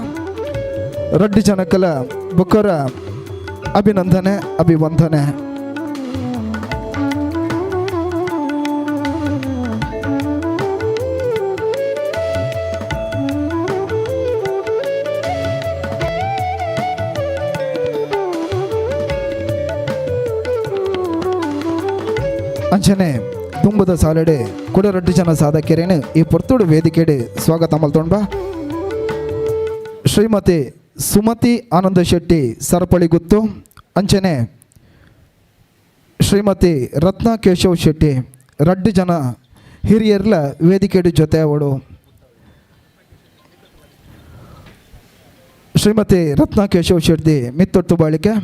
ರಡ್ಡು ಜನಕಲ ಬುಕ್ಕರ ಅಭಿನಂದನೆ ಅಭಿವಂದನೆ. ಅಂಚನೆ ತುಂಬದ ಸಾಲಡೆ ಕುಡ ರಡ್ಡು ಜನ ಸಾಧಕರೇನು ಈ ಪೊರ್ತುಡು ವೇದಿಕೆಡೆ ಸ್ವಾಗತ ಮಲ್ತೊಂಬ ಶ್ರೀಮತಿ ಸುಮತಿ ಆನಂದ ಶೆಟ್ಟಿ ಸರಪಳಿ ಗುತ್ತು, ಅಂಚನೆ ಶ್ರೀಮತಿ ರತ್ನ ಕೇಶವ್ ಶೆಟ್ಟಿ ರಡ್ಡು ಜನ ಹಿರಿಯರ್ಲ ವೇದಿಕೆಡು ಜೊತೆ ಅವಳು. ಶ್ರೀಮತಿ ರತ್ನ ಕೇಶವ್ ಶೆಟ್ಟಿ ಮಿತ್ತೊಟ್ಟು ಬಾಳಿಕೆ,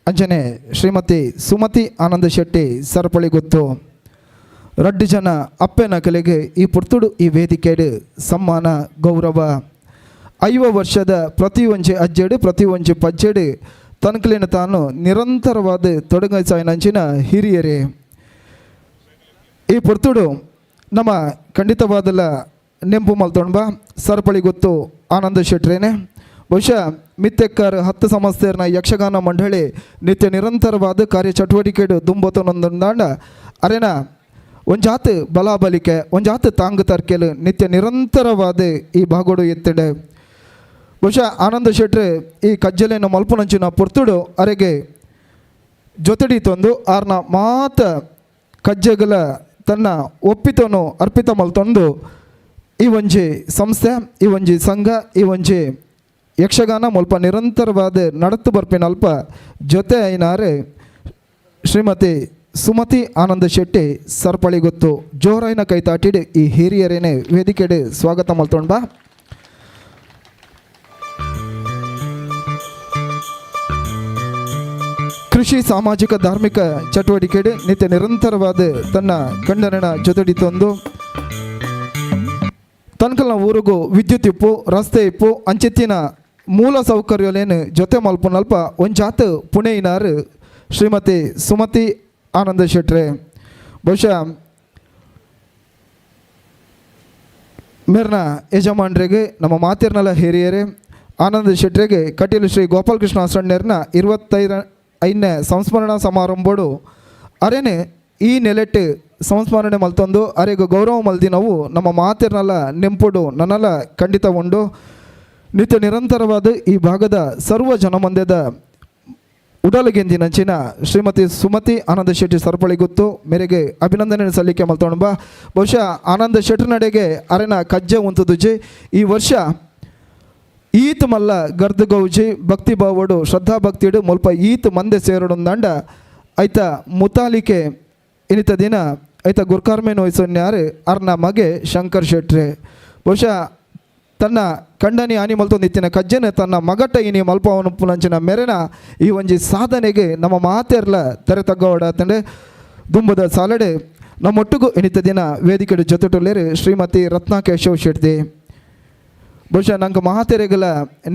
ಅಂಚನೆ ಶ್ರೀಮತಿ ಸುಮತಿ ಆನಂದ ಶೆಟ್ಟಿ ಸರಪಳಿ ಗುತ್ತು ರಡ್ಡು ಜನ ಅಪ್ಪೆನ ಕಲೆಗೆ ಈ ಪುರ್ತುಡು ಈ ವೇದಿಕೆಡು ಸಮ್ಮಾನ ಗೌರವ. 50 ವರ್ಷದ ಪ್ರತಿಯೊಂಜಿ ಅಜ್ಜೆಡು ಪ್ರತಿಯೊಂಜಿ ಪಜ್ಜೆಡು ತನಕಲಿನ ತಾನು ನಿರಂತರವಾದ ತೊಡಗಿಸಾಯಿನಂಚಿನ ಹಿರಿಯರೇ. ಈ ಪುರ್ತುಡು ನಮ್ಮ ಖಂಡಿತವಾದಲ್ಲ ನೆಂಪು ಮಲ್ತೊಂಬ ಸರಪಳಿ ಗೊತ್ತು ಆನಂದ ಶೆಟ್ರೇನೆ. ಬಹುಶಃ ಮಿತ್ತೆಕ್ಕರ್ 10 ಸಂಸ್ಥೆಯರ್ನ ಯಕ್ಷಗಾನ ಮಂಡಳಿ ನಿತ್ಯ ನಿರಂತರವಾದ ಕಾರ್ಯಚಟುವಟಿಕೆಡು ದುಂಬತನೊಂದಾಂಡ ಅರೇನ ಒಂಜಾತು ಬಲಾಬಲಿಕೆ ಒಂಜಾತು ತಾಂಗು ತರ್ಕೆಲು ನಿತ್ಯ ನಿರಂತರವಾದ ಈ ಭಾಗೋಡು ಎತ್ತಿಡೆ. ಬಹುಶಃ ಆನಂದ ಶೆಟ್ರೆ ಈ ಕಜ್ಜಲೆಯನ್ನು ಮಲ್ಪುನಂಚಿನ ಪೊರ್ತುಡು ಅರೆಗೆ ಜೊತೆಡಿ ತಂದು ಆರ್ನ ಮಾತ ಕಜ್ಜೆಗಳ ತನ್ನ ಒಪ್ಪಿತನು ಅರ್ಪಿತ ಮಲ್ತೊಂದು ಈ ಒಂಜಿ ಸಂಸ್ಥೆ ಈ ಒಂಜಿ ಸಂಘ ಈ ಒಂಜಿ ಯಕ್ಷಗಾನ ಮುಲ್ಪ ನಿರಂತರವಾದ ನಡತು ಬರ್ಪಿನಲ್ಪ ಜೊತೆ ಐನಾರೆ ಶ್ರೀಮತಿ ಸುಮತಿ ಆನಂದ ಶೆಟ್ಟಿ ಸರಪಳಿ ಗೊತ್ತು. ಜೋರಾಯಿನ ಕೈತಾಟಿಡು ಈ ಹಿರಿಯರೇನೆ ವೇದಿಕೆಡೆ ಸ್ವಾಗತ ಮಲ್ತೊಂಬ. ಕೃಷಿ ಸಾಮಾಜಿಕ ಧಾರ್ಮಿಕ ಚಟುವಟಿಕೆಡೆ ನಿತ್ಯ ನಿರಂತರವಾದ ತನ್ನ ಗಂಡನ ಜೊತೆಡಿ ತಂದು ತನ್ಕಲ್ನ ಊರಿಗೂ ವಿದ್ಯುತ್ ಇಪ್ಪು ರಸ್ತೆ ಇಪ್ಪು ಅಂಚಿತ್ತಿನ ಮೂಲ ಸೌಕರ್ಯಲೇನು ಜೊತೆ ಮಲ್ಪುನಲ್ಪ ಒಂಜಾತು ಪುಣೆಯಿನಾರು ಶ್ರೀಮತಿ ಸುಮತಿ ಆನಂದ ಶೆಟ್ರೆ. ಬಹುಶಃ ಮೇರ್ನ ಯಜಮಾನ್ರಿಗೆ ನಮ್ಮ ಮಾತಿರ್ನಲ್ಲ ಹಿರಿಯರೇ ಆನಂದ ಶೆಟ್ರಿಗೆ ಕಟೀಲು ಶ್ರೀ ಗೋಪಾಲಕೃಷ್ಣ ಸಣ್ಣರ್ನ 25ನೇ ಸಂಸ್ಮರಣಾ ಸಮಾರಂಭಡು ಅರೇನೆ ಈ ನೆಲೆಟ್ಟು ಸಂಸ್ಮರಣೆ ಮಲ್ತೊಂದು ಅರೆಗೂ ಗೌರವ ಮಲ್ದಿನವು ನಮ್ಮ ಮಾತಿರ್ನಲ್ಲ ನೆಂಪುಡು ನನ್ನೆಲ್ಲ ಖಂಡಿತ ಉಂಡು. ನಿತ್ಯ ನಿರಂತರವಾದ ಈ ಭಾಗದ ಸರ್ವ ಜನಮಂದ್ಯದ ಉಡಲುಗೆಂದಿನಂಚಿನ ಶ್ರೀಮತಿ ಸುಮತಿ ಆನಂದ ಶೆಟ್ಟಿ ಸರಪಳಿ ಗುತ್ತು ಮೇರೆಗೆ ಅಭಿನಂದನೆ ಸಲ್ಲಿಕೆ ಮಲ್ತೊಂಬ. ಬಹುಶಃ ಆನಂದ ಶೆಟ್ಟಿ ನಡೆಗೆ ಅರೆನ ಕಜ್ಜೆ ಉಂತುದುಜಿ ಈ ವರ್ಷ ಈತ್ ಮಲ್ಲ ಗರ್ದು ಗೌಜಿ ಭಕ್ತಿ ಭಾವಡು ಶ್ರದ್ಧಾ ಭಕ್ತಿಡು ಮುಲ್ಪ ಈತ್ ಮಂದೆ ಸೇರಡುಂದಂಡ ಐತ ಮುತಾಲಿಕೆ ಇನ್ನಿತ ದಿನ ಐತ ಗುರ್ಕಾರ್ಮೇನ್ ವಹಿಸೋನ್ಯಾರು ಅರ್ನ ಮಗೆ ಶಂಕರ್ ಶೆಟ್ರೆ. ಬಹುಶಃ ತನ್ನ ಕಂಡನಿ ಆನಿ ಮಲ್ತೊಂದು ಇತ್ತಿನ ಕಜ್ಜನ ತನ್ನ ಮಗಟ್ಟ ಇನಿ ಮಲ್ಪವನು ಪುನಂಚಿನ ಮೆರೆನ ಈ ಒಂಜಿ ಸಾಧನೆಗೆ ನಮ್ಮ ಮಾತೆರ್ಲ ತೆರೆ ತಗ್ಗೋಡ ತಂಡೆ ದುಂಬದ ಸಾಲಡೆ ನಮ್ಮೊಟ್ಟಿಗೂ ಇನಿತ ದಿನ ವೇದಿಕೆ ಜೊತೆಟುಲ್ಲೇರು ಶ್ರೀಮತಿ ರತ್ನ ಕೇಶವ್ ಶೆಟ್ಟಿ. ಬಹುಶಃ ನಂಗೆ ಮಹಾತೆರೆಗಲ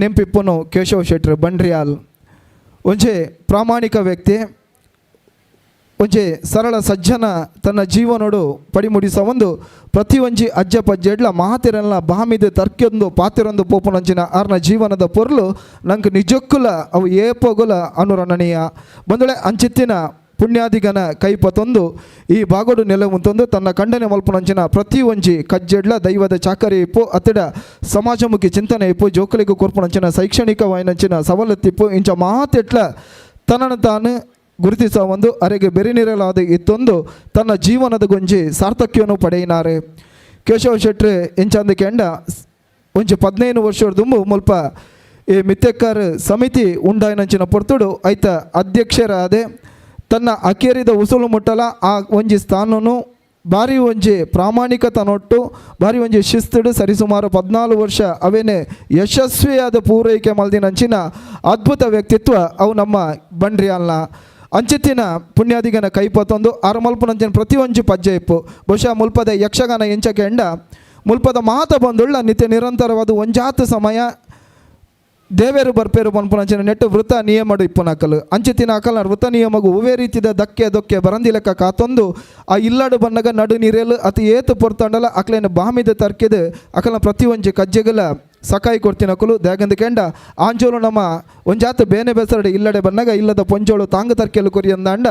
ನೆಂಪಿಪ್ಪನು ಕೇಶವ್ ಶೆಟ್ರು ಬಂಡ್ರಿಯಾಲ್ ಒಂಜೆ ಪ್ರಾಮಾಣಿಕ ವ್ಯಕ್ತಿ ಒಂಜೆ ಸರಳ ಸಜ್ಜನ ತನ್ನ ಜೀವನೋಡು ಪಡಿಮುಡಿಸ ಒಂದು ಪ್ರತಿಯೊಂಜಿ ಅಜ್ಜ ಪಜ್ಜೆಡ್ಲ ಮಹಾತಿರಲ್ಲ ಬಾಮಿದ ತರ್ಕ್ಯೊಂದು ಪಾತಿರೊಂದು ಪೋಪುನಂಚಿನ ಆರ್ನ ಜೀವನದ ಪೊರ್ಲು ನಂಗೆ ನಿಜಕ್ಕುಲ ಅವು ಏಪೋಗುಲ ಅನುರಣನೀಯ. ಬಂದಳೆ ಅಂಚಿತ್ತಿನ ಪುಣ್ಯಾದಿಗನ ಕೈಪತೊಂದು ಈ ಬಾಗೋಡು ನೆಲೆ ಮುಂತೊಂದು ತನ್ನ ಖಂಡನೆ ಮಲ್ಪುನಂಚಿನ ಪ್ರತಿ ಒಂಜಿ ಕಜ್ಜೆಡ್ಲ ದೈವದ ಚಾಕರಿ ಇಪ್ಪು ಅತ್ತಡ ಸಮಾಜಮುಖಿ ಚಿಂತನೆ ಇಪ್ಪು ಜೋಕುಲಿಗೂ ಕೊರ್ಪುನಂಚಿನ ಶೈಕ್ಷಣಿಕವಾಯಿನಂಚಿನ ಸವಲತ್ತಿಪ್ಪು ಇಂಚ ಮಾತೆಟ್ಲ ತನ್ನನ್ನು ತಾನು ಗುರುತಿಸ ಒಂದು ಅರೆಗೆ ಬೆರಿನಿರಲಾದ ಇತ್ತೊಂದು ತನ್ನ ಜೀವನದ ಗೊಂಜಿ ಸಾರ್ಥಕ್ಯವನ್ನು ಪಡೆಯಿನಾರೆ. ಕೇಶವ ಶೆಟ್ರು ಇಂಚಂದ ಕೆಂಡ ಒಂಜಿ 15 ವರ್ಷದ ಮುಲ್ಪ ಈ ಮಿತ್ತೆಕ್ಕರ್ ಸಮಿತಿ ಉಂಡಾಯಿನಂಚಿನ ಪೊರ್ತುಡು ಐತ ಅಧ್ಯಕ್ಷರಾದೆ ತನ್ನ ಅಕೇರಿದ ಉಸುಲು ಮುಟ್ಟಲ ಆ ಒಂಜಿ ಸ್ಥಾನನು ಭಾರಿ ಒಂಜಿ ಪ್ರಾಮಾಣಿಕತನೊಟ್ಟು ಭಾರಿ ಒಂಜಿ ಶಿಸ್ತುಡು ಸರಿಸುಮಾರು 14 ವರ್ಷ ಅವೇನೆ ಯಶಸ್ವಿಯಾದ ಪೂರೈಕೆ ಮಲ್ದಿನಂಚಿನ ಅದ್ಭುತ ವ್ಯಕ್ತಿತ್ವ ಅವು ನಮ್ಮ ಬಂಡ್ರಿಯಲ್ನ ಅಂಚಿತ್ತಿನ ಪುಣ್ಯಾದಿಗನ ಕೈಪತ್ತೊಂದು ಅರಮಲ್ಪುನಂಚಿನ ಪ್ರತಿಯೊಂಜಿ ಪಜ್ಜೆ ಇಪ್ಪು. ಬಹುಶಃ ಮುಲ್ಪದ ಯಕ್ಷಗಾನ ಎಂಚಕೆ ಎಂಡ ಮುಲ್ಪದ ಮಾತ ಬಂದುಳ್ಳ ನಿತ್ಯ ನಿರಂತರವಾದ ಒಂಜಾತ ಸಮಯ ದೇವೇರು ಬರ್ಪೇರು ಪನ್ಪುನಂಚಿನ ನೆಟ್ಟು ವೃತ ನಿಯಮಡು ಇಪ್ಪುನಕಲು ಅಂಚಿತ್ತಿನ ಅಕಲ್ನ ವೃತ ನಿಯಮಗು ಒವ್ವೇ ರೀತಿದ ದಕ್ಕೆ ದೊಕ್ಕೆ ಬರಂದಿ ಲೆಕ್ಕ ಕಾತೊಂದು ಆ ಇಲ್ಲಡು ಬನ್ನಗ ನಡು ನೀರೇಲು ಅತಿ ಏತು ಪೊರ್ತಂಡಲ ಅಕ್ಲೇನ ಬಾಮಿದ ತರ್ಕಿದು ಅಕಲ್ನ ಪ್ರತಿಯೊಂಜಿ ಕಜ್ಜೆಗಲ ಸಕಾಯಿ ಕೊಡ್ತಿನಕುಲು ದ್ಯಾಗಂದ ಕೆಂಡ ಆಂಜೋಲು ನಮ್ಮ ಒಂಜಾತು ಬೇನೆ ಬೆಸರಡು ಇಲ್ಲಡೆ ಬನ್ನಗ ಇಲ್ಲದ ಪೊಂಜೋಳು ತಾಂಗ ತರ್ಕೆಲು ಕೊರಿಯಂದಾಂಡ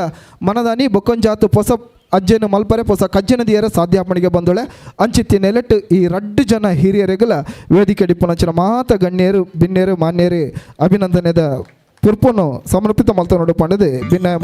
ಮನದಾನಿ ಬೊಕ್ಕೊಂಜಾತು ಪೊಸ ಅಜ್ಜನ ಮಲ್ಪರೆ ಪೊಸ ಕಜ್ಜನ ದಿಯರ ಸಾಧ್ಯಾಪಣಿಗೆ ಬಂದೊಳೆ ಅಂಚಿತ್ತಿ ನೆಲೆಟ್ಟು ಈ ರಡ್ಡು ಜನ ಹಿರಿಯರಿಗಲ ವೇದಿಕೆ ಡಿಪ್ಪುನಂಚಿನ ಮಾತ ಗಣ್ಯರು ಬಿನ್ನೇರು ಮಾನ್ಯರು ಅಭಿನಂದನೆದ ಪುರ್ಪುನು ಸಮರ್ಪಿತ ಮಲ್ತ ನೋಡು ಪಂಡದು ಭಿನ್ನ.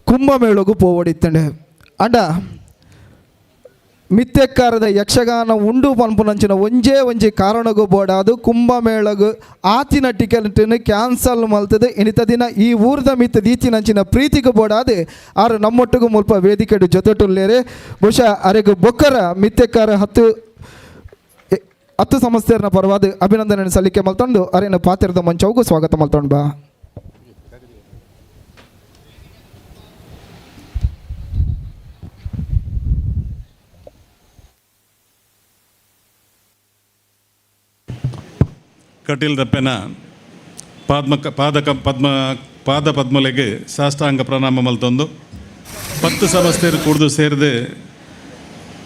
ಕುಂಭಮೇಳಗೂ ಪೋವಡಿತ್ತಂಡೆ ಅಂಡ ಮಿತ್ತೆಕ್ಕಾರದ ಯಕ್ಷಗಾನ ಉಂಡು ಪನ್ಪುನಂಚಿನ ಒಂಜೇ ಒಂಜಿ ಕಾರಣಗೂ ಬೋಡಾದು ಕುಂಭಮೇಳಗು ಆತಿನ ಟಿಕೆಟ್ನ ಕ್ಯಾನ್ಸಲ್ ಮಲ್ತದೆ. ಇನಿತ ದಿನ ಈ ಊರ್ದ ಮಿತ್ತ ದೀತಿನಂಚಿನ ಪ್ರೀತಿಗೂ ಬೋಡಾದೆ ಆರು ನಮ್ಮೊಟ್ಟಿಗೂ ಮುಲ್ಪ ವೇದಿಕೆಡು ಜೊತೆಟುಲ್ಲೇರೆ. ಬಹುಶಃ ಅರೆಗು ಬೊಕ್ಕರ ಮಿತ್ತೆಕ್ಕಾರ 10 ಸಂಸ್ಥೆಯರ ಪರವಾದ ಅಭಿನಂದನೆ ಸಲ್ಲಿಕೆ ಮಲ್ತೊಂಡು ಅರೇನ ಪಾತ್ರದ ಮಂಚವುಗೂ ಸ್ವಾಗತ ಮಲ್ತೊಂಡು ಬಾ. ಕಟೀಲ್ ದಪ್ಪೆನ ಪಾದಕ ಪದ್ಮ ಪಾದ ಪದ್ಮಲೆಗೆ ಸಾಷ್ಟಾಂಗ ಪ್ರಣಾಮ ಮಲ್ತೊಂದು 10 ಸಂಸ್ಥೆಯರು ಕೂಡ್ದು ಸೇರಿದೆ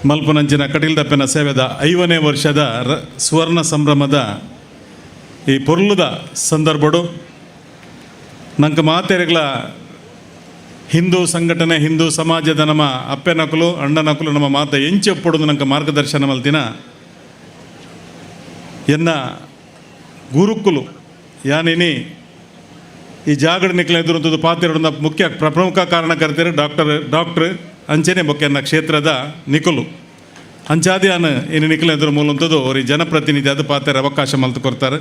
ಮಲ್ಪುನಂಚಿನ ಕಟೀಲ್ ದಪ್ಪೆನ ಸೇವೆದ 50ನೇ ವರ್ಷದ ಸುವರ್ಣ ಸಂಭ್ರಮದ ಈ ಪೊರ್ಲುದ ಸಂದರ್ಭಡು ನಂಗೆ ಮಾತೆರೆಗಳ ಹಿಂದೂ ಸಂಘಟನೆ ಹಿಂದೂ ಸಮಾಜದ ನಮ್ಮ ಅಪ್ಪೆನಕುಲು ಅಣ್ಣನಕುಲು ನಮ್ಮ ಮಾತ ಎಂಚೊಪ್ಪೊಡುದು ನಂಗೆ ಮಾರ್ಗದರ್ಶನ ಮಲ್ತಿನ ಎನ್ನ ಗುರುಕುಲು ಯಾನಿನಿ ಈ ಜಾಗಡ ನಿಕ್ಲ ಎದುರುಂಥದ್ದು ಪಾತಿರೋಡ ಮುಖ್ಯ ಪ್ರಮುಖ ಕಾರಣಕರ್ತರು ಡಾಕ್ಟರ್ ಅಂಚನೆ ಮುಖ್ಯನ ಕ್ಷೇತ್ರದ ನಿಕುಲು. ಅಂಚಾದಿಯಾನ ಇನ್ನು ನಿಖಿಲ ಎದುರು ಮೂಲಂಥದ್ದು ಅವ್ರಿಗೆ ಜನಪ್ರತಿನಿಧಿ ಅದು ಪಾತ್ರ ಅವಕಾಶ ಮಲ್ತು ಕೊಡ್ತಾರೆ.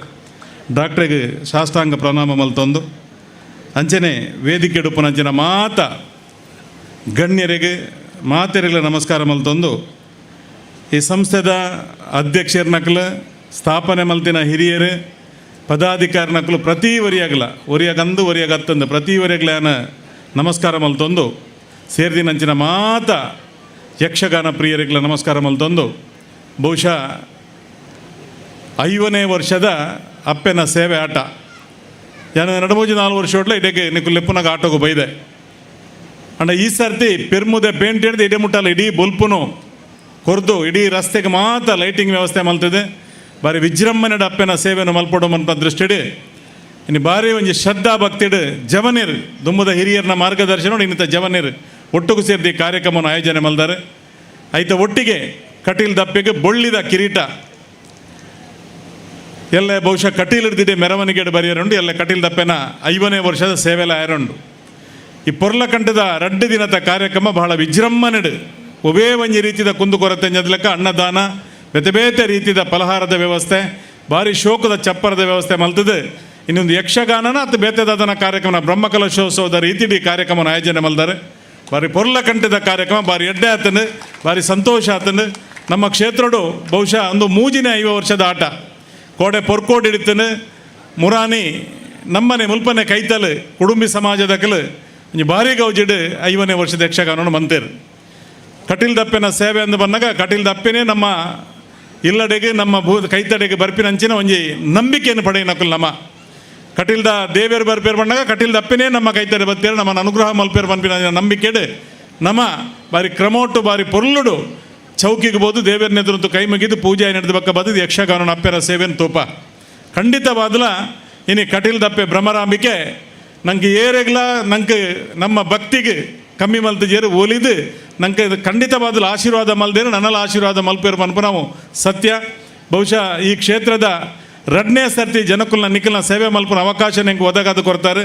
ಡಾಕ್ಟ್ರಿಗೆ ಸಾಷ್ಟಾಂಗ ಪ್ರಣಾಮ ಮಲ್ತೊಂದು ಅಂಚನೆ ವೇದಿಕೆ ಉಪ್ಪುನಂಚಿನ ಮಾತ ಗಣ್ಯರಿಗೆ ಮಾತೆರೆಗಳ ನಮಸ್ಕಾರ ಮಲ್ತೊಂದು ಈ ಸಂಸ್ಥೆದ ಅಧ್ಯಕ್ಷರ ನಕಲು ಸ್ಥಾಪನೆ ಮಲ್ತಿನ ಹಿರಿಯರು ಪದಾಧಿಕಾರಿ ನಕಲು ಪ್ರತಿ ವರಿಯಾಗಲ ಒರಿಯಾಗಂದು ಒರಿಯಾಗತ್ತಂದು ಪ್ರತಿ ವರಿಯಾಗಲ ನಮಸ್ಕಾರ ಮಲ್ತೊಂದು ಸೇರ್ದಿನಂಚಿನ ಮಾತ ಯಕ್ಷಗಾನ ಪ್ರಿಯರಿಗಳ ನಮಸ್ಕಾರ ಮಲ್ತೊಂದು ಬಹುಶಃ 50ನೇ ವರ್ಷದ ಅಪ್ಪೆನ ಸೇವೆ ಆಟ ಯಾನ 2-3-4 ವರ್ಷ ಹೊಟ್ಲೆ ಇಡಕ್ಕೆ ನಿಕ್ಕು ಲೆಪ್ಪುನಾಗ ಆಟೋಗು ಬೈದೆ. ಅಂಡ ಈ ಸರ್ತಿ ಪೆರ್ಮುದೆ ಪೇಂಟ್ ಹಿಡ್ದು ಇಡೇ ಮುಟ್ಟಲ್ಲ ಇಡೀ ಬೊಲ್ಪುನು ಕೊರ್ದು ಇಡೀ ರಸ್ತೆಗೆ ಮಾತ್ರ ಲೈಟಿಂಗ್ ವ್ಯವಸ್ಥೆ ಮಲ್ತದೆ. ಬಾರಿ ವಿಜೃಂಭಣೆ ಅಪ್ಪೆನ ಸೇವೆಯನ್ನು ಮಲ್ಪೊಡು ಮನ್ಪ ದೃಷ್ಟಿಡು ಇನ್ನು ಬಾರಿ ಒಂಜಿ ಶ್ರದ್ಧಾ ಭಕ್ತಿಡು ಜವನೀರ್ ದುಮ್ಮದ ಹಿರಿಯರ್ನ ಮಾರ್ಗದರ್ಶನ ಇನ್ನಿತ ಜವನೀರ್ ಒಟ್ಟುಗು ಸೇರಿದ ಈ ಕಾರ್ಯಕ್ರಮವನ್ನು ಆಯೋಜನೆ ಮಲ್ದಾರೆ. ಐತ ಒಟ್ಟಿಗೆ ಕಟೀಲ್ ದಪ್ಪೆಗೆ ಬೊಳ್ಳಿದ ಕಿರೀಟ ಎಲ್ಲ ಬಹುಶಃ ಕಟೀಲ್ ಹಿಡ್ದಿದೆ ಮೆರವಣಿಗೆ ಬರೆಯರುಂಡು ಎಲ್ಲ ಕಟೀಲ್ ದಪ್ಪೆನ 50ನೇ ವರ್ಷದ ಸೇವೆಲ ಆಯರುಂಡು. ಈ ಪೊರ್ಲಕಂಠದ 2 ದಿನದ ಕಾರ್ಯಕ್ರಮ ಬಹಳ ವಿಜೃಂಭಣೆಡು ಒವೇ ಒಂಜಿ ರೀತಿಯ ಕುಂದುಕೊರತೆ ಲೆಕ್ಕ ಅನ್ನದಾನ ಬೇತೆ ಬೇತೆ ರೀತಿಯ ಫಲಹಾರದ ವ್ಯವಸ್ಥೆ ಭಾರಿ ಶೋಕದ ಚಪ್ಪರದ ವ್ಯವಸ್ಥೆ ಮಲ್ತದೆ. ಇನ್ನೊಂದು ಯಕ್ಷಗಾನನ ಅಥವಾ ಬೇತೆದಾದನ ಕಾರ್ಯಕ್ರಮ ಬ್ರಹ್ಮಕಲಶೋತ್ಸವದ ರೀತಿಡಿ ಕಾರ್ಯಕ್ರಮನ ಆಯೋಜನೆ ಮಲ್ದಾರೆ. ಭಾರಿ ಪೊರ್ಲಕಂಠದ ಕಾರ್ಯಕ್ರಮ ಭಾರಿ ಎಡ್ಡೆ ಆತನು ಭಾರಿ ಸಂತೋಷ ಆತನು. ನಮ್ಮ ಕ್ಷೇತ್ರಡು ಬಹುಶಃ ಒಂದು 3ನೇ 50 ವರ್ಷದ ಆಟ ಕೋಡೆ ಪೊರ್ಕೋಡ್ ಹಿಡಿತನು ಮುರಾನಿ ನಮ್ಮನೆ ಮುಲ್ಪನೆ ಕೈತಲು ಕುಡುಂಬಿ ಸಮಾಜದ ಕಲು ಒಂಜಿ ಭಾರಿ ಗೌಜಿಡು 50ನೇ ವರ್ಷದ ಯಕ್ಷಗಾನವನ್ನು ಮಂತೇರು. ಕಟೀಲ್ ದಪ್ಪೆನ ಸೇವೆ ಅಂದು ಬಂದಾಗ ಕಟೀಲ್ ದಪ್ಪೆನೇ ನಮ್ಮ ಇಲ್ಲಡೆಗೆ ನಮ್ಮ ಭೂ ಕೈತಡೆಗೆ ಬರ್ಪಿನಂಚಿನ ಒಂಜಿ ನಂಬಿಕೆಯನ್ನು ಪಡೆಯನಕುಲ್ ನಮ್ಮ ಕಟೀಲ್ದ ದೇವೇರು ಬರ್ಪೇರು ಬಂದಾಗ ಕಟೀಲ್ ದಪ್ಪೆನೇ ನಮ್ಮ ಕೈತಡೆ ಬತ್ತೇರು ನಮ್ಮನ್ನು ಅನುಗ್ರಹ ಮಲ್ಪೇರು ಪನ್ಪಿನ ನಂಬಿಕೆಡು ನಮ್ಮ ಬಾರಿ ಕ್ರಮೋಟು ಬಾರಿ ಪೊರ್ಲುಡು ಚೌಕಿಗೆ ಬೋದು ದೇವೇರನೆದುರಂತೂ ಕೈ ಮುಗಿದು ಪೂಜೆ ನಡೆದ ಬಕ್ಕ ಬದ್ದು ಯಕ್ಷಗಾನನ ಅಪ್ಪೆರ ಸೇವೆಯನ್ನು ತೋಪ ಖಂಡಿತವಾದಲ. ಇನಿ ಕಟೀಲ್ ದಪ್ಪೆ ಭ್ರಮರಾಂಬಿಕೆ ನಂಗೆ ಏರೆಗ್ಲ ನಂಗೆ ನಮ್ಮ ಭಕ್ತಿಗೆ ಕಮ್ಮಿ ಮಲ್ತಜೇರು ಒಲಿದು ನಂಗೆ ಖಂಡಿತವಾದಲು ಆಶೀರ್ವಾದ ಮಲ್ದೇರು ನನ್ನೆಲ್ಲ ಆಶೀರ್ವಾದ ಮಲ್ಪೇರು ಪನ್ಪ ನಾವು ಸತ್ಯ. ಬಹುಶಃ ಈ ಕ್ಷೇತ್ರದ 2ನೇ ಸರ್ತಿ ಜನಕುಲ್ನ ನಿಖಲ್ನ ಸೇವೆ ಮಲ್ಪನ ಅವಕಾಶ ನಿಂಗೆ ಒದಗಾದು ಕೊಡ್ತಾರೆ.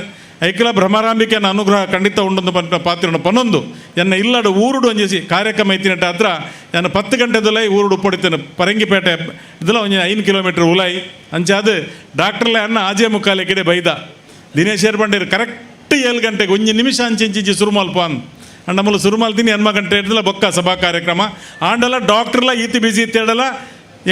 ಐಕಲ ಭ್ರಮರಾಂಬಿಕೆನ ಅನುಗ್ರಹ ಖಂಡಿತ ಉಂಡೊಂದು ಪನ್ಪಿನ ಪಾತ್ರ ಪನ್ನೊಂದು ಎನ್ನ ಇಲ್ಲಡು ಊರುಡು ಒಂಜಿ ಕಾರ್ಯಕ್ರಮ ಐತಿನಟ್ಟ ಹತ್ರ ಎನ್ನ 10 ಗಂಟೆದಲ್ಲ ಊರುಡು ಪೊಡಿತೇನೆ ಪರಂಗಿಪೇಟೆ ಇದೆಲ್ಲ ಒಂಜಿ 5 ಕಿಲೋಮೀಟರ್ ಉಲಾಯಿ ಅಂಚಾದು ಡಾಕ್ಟ್ರಲ್ಲೇ ಅನ್ನ ಆಜೆ ಮುಕ್ಕಾಲೆ ಕಡೆ ಬೈದ ದಿನೇಶ್ ಬಂಡೇರು ಕರೆಕ್ಟ್ 7 ಗಂಟೆಗೆ ಒಂಜಿ ನಿಮಿಷ ಅಂಚಿಂಚಿಂಚಿ ಸುರುಮಲ್ಪ ಅಂದ್ ನಮ್ಮಲ್ಲಿ ಸುರುಮಲ್ತೀನಿ 8 ಗಂಟೆ ಹಿಡ್ದಲ್ಲ ಬೊಕ್ಕ ಸಭಾ ಕಾರ್ಯಕ್ರಮ ಆಂಡಲ್ಲ ಡಾಕ್ಟ್ರಲ್ಲ ಈತಿ ಬಿಸಿ ಇತ್ತೇಡಲ್ಲ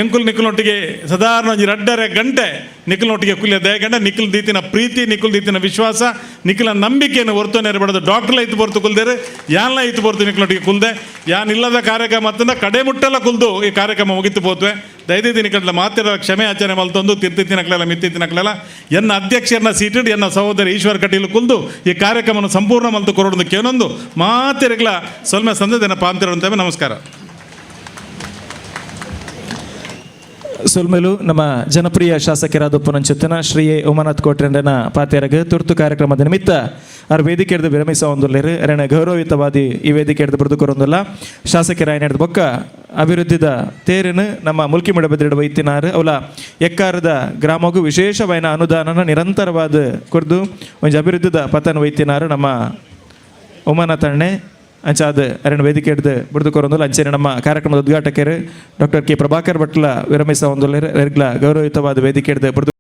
ಎಂಕುಲ್ ನಿಖಲ್ನೊಟ್ಟಿಗೆ ಸಾಧಾರಣ ಒಂಜಿ 2.5 ಗಂಟೆ ನಿಖಲ್ನೊಟ್ಟಿಗೆ ಕುಲಿಯ ದಯಗಂಡ ನಿಖಲ್ ದೀತಿನ ಪ್ರೀತಿ ನಿಖಲ್ ದೀತಿನ ವಿಶ್ವಾಸ ನಿಖಲ ನಂಬಿಕೆಯನ್ನು ಹೊರತು ನೆರಬಾರ್ದು. ಡಾಕ್ಟ್ರಲ್ಲ ಇತ್ತು ಹೊರತು ಕುಲ್ದೇರು ಯಾನ್ಲ ಇತ್ತು ಹೊರತು ನಿಖಲ್ನೊಟ್ಟಿಗೆ ಕುಲ್ದೆ ಯಾನ್ ಇಲ್ಲದ ಕಾರ್ಯಕ್ರಮ ಅಂತಂದ ಕಡೆ ಮುಟ್ಟೆಲ್ಲ ಕುಲ್ದು ಈ ಕಾರ್ಯಕ್ರಮ ಮುಗಿತು ಪೋತ್ವೆ. ದಯದೀತಿ ನಿಖಲ ಮಾತಿರ ಕ್ಷಮೆ ಆಚರಣೆ ಮಲ್ತೊಂದು ತಿರ್ತಿತ್ತಿನಕ್ಲೆಲ್ಲ ಮಿತ್ತಿತ್ತಿನಕ್ಲೆಲ್ಲ ಎನ್ನ ಅಧ್ಯಕ್ಷರನ್ನ ಸೀಟೆಡ್ ಎನ್ನ ಸಹೋದರಿ ಈಶ್ವರ್ ಕಟೀಲ್ ಕುಲ್ದು ಈ ಕಾರ್ಯಕ್ರಮವನ್ನು ಸಂಪೂರ್ಣ ಮಲ್ತು ಕೊರೋಡು ಕೇನೊಂದು ಮಾತಿರಗ್ಲ ಸೊಲ್ಮೆ ಸಂದೆನ ಪಾಂತಿರುವಂತೆ. ನಮಸ್ಕಾರ. ಸೊಲ್ಮೆಲು ನಮ್ಮ ಜನಪ್ರಿಯ ಶಾಸಕರಾದ ಪುನಂಚುತ್ತನ ಶ್ರೀ ಎ ಉಮಾನಾಥ್ ಕೋಟ್ರೆಂಡನ ಪಾತ್ಯರಗ ತುರ್ತು ಕಾರ್ಯಕ್ರಮದ ನಿಮಿತ್ತ ಅವ್ರ ವೇದಿಕೆ ಹಿಡಿದು ವಿರಮಿಸ ಒಂದುಲ್ಲೇರು ಅರೆನ ಗೌರವಯುತವಾದಿ ಈ ವೇದಿಕೆ ಹಿಡಿದು ಬರೆದುಕೊರೊಂದಿಲ್ಲ. ಶಾಸಕರಾಯನ ಬೊಕ್ಕ ಅಭಿವೃದ್ಧಿದ ತೇರನ್ನು ನಮ್ಮ ಮುಲ್ಕಿ ಮುಡಬೆದ್ರಿಡ ವೈತಿನಾರು ಅವಲ ಎಕ್ಕಾರದ ಗ್ರಾಮಗೂ ವಿಶೇಷವಾದ ಅನುದಾನನ ನಿರಂತರವಾದ ಕೊರ್ದು ಒಂಜಿ ಅಭಿವೃದ್ಧಿದ ಪತನ ವೈತಿನಾರು ನಮ್ಮ ಉಮಾನಾಥ್ ಅಣ್ಣೆ ಅಂಚಾದ ಅರಣ್ಯ ವೇದಿಕೆ ಹಿಡಿದು ಬಿಡ್ದುಕೊರೊಂದುಲ್ಲ. ಅಂಚನೆ ನಮ್ಮ ಕಾರ್ಯಕ್ರಮದ ಉದ್ಘಾಟಕರು ಡಾಕ್ಟರ್ ಕೆ ಪ್ರಭಾಕರ್ ಭಟ್ಲ ವಿರಮಿಸ ಒಂದುಲ್ಲೇರು ಗೌರವಯುತವಾದ ವೇದಿಕೆ ಹಿಡಿದು ಬಿಡ್ದು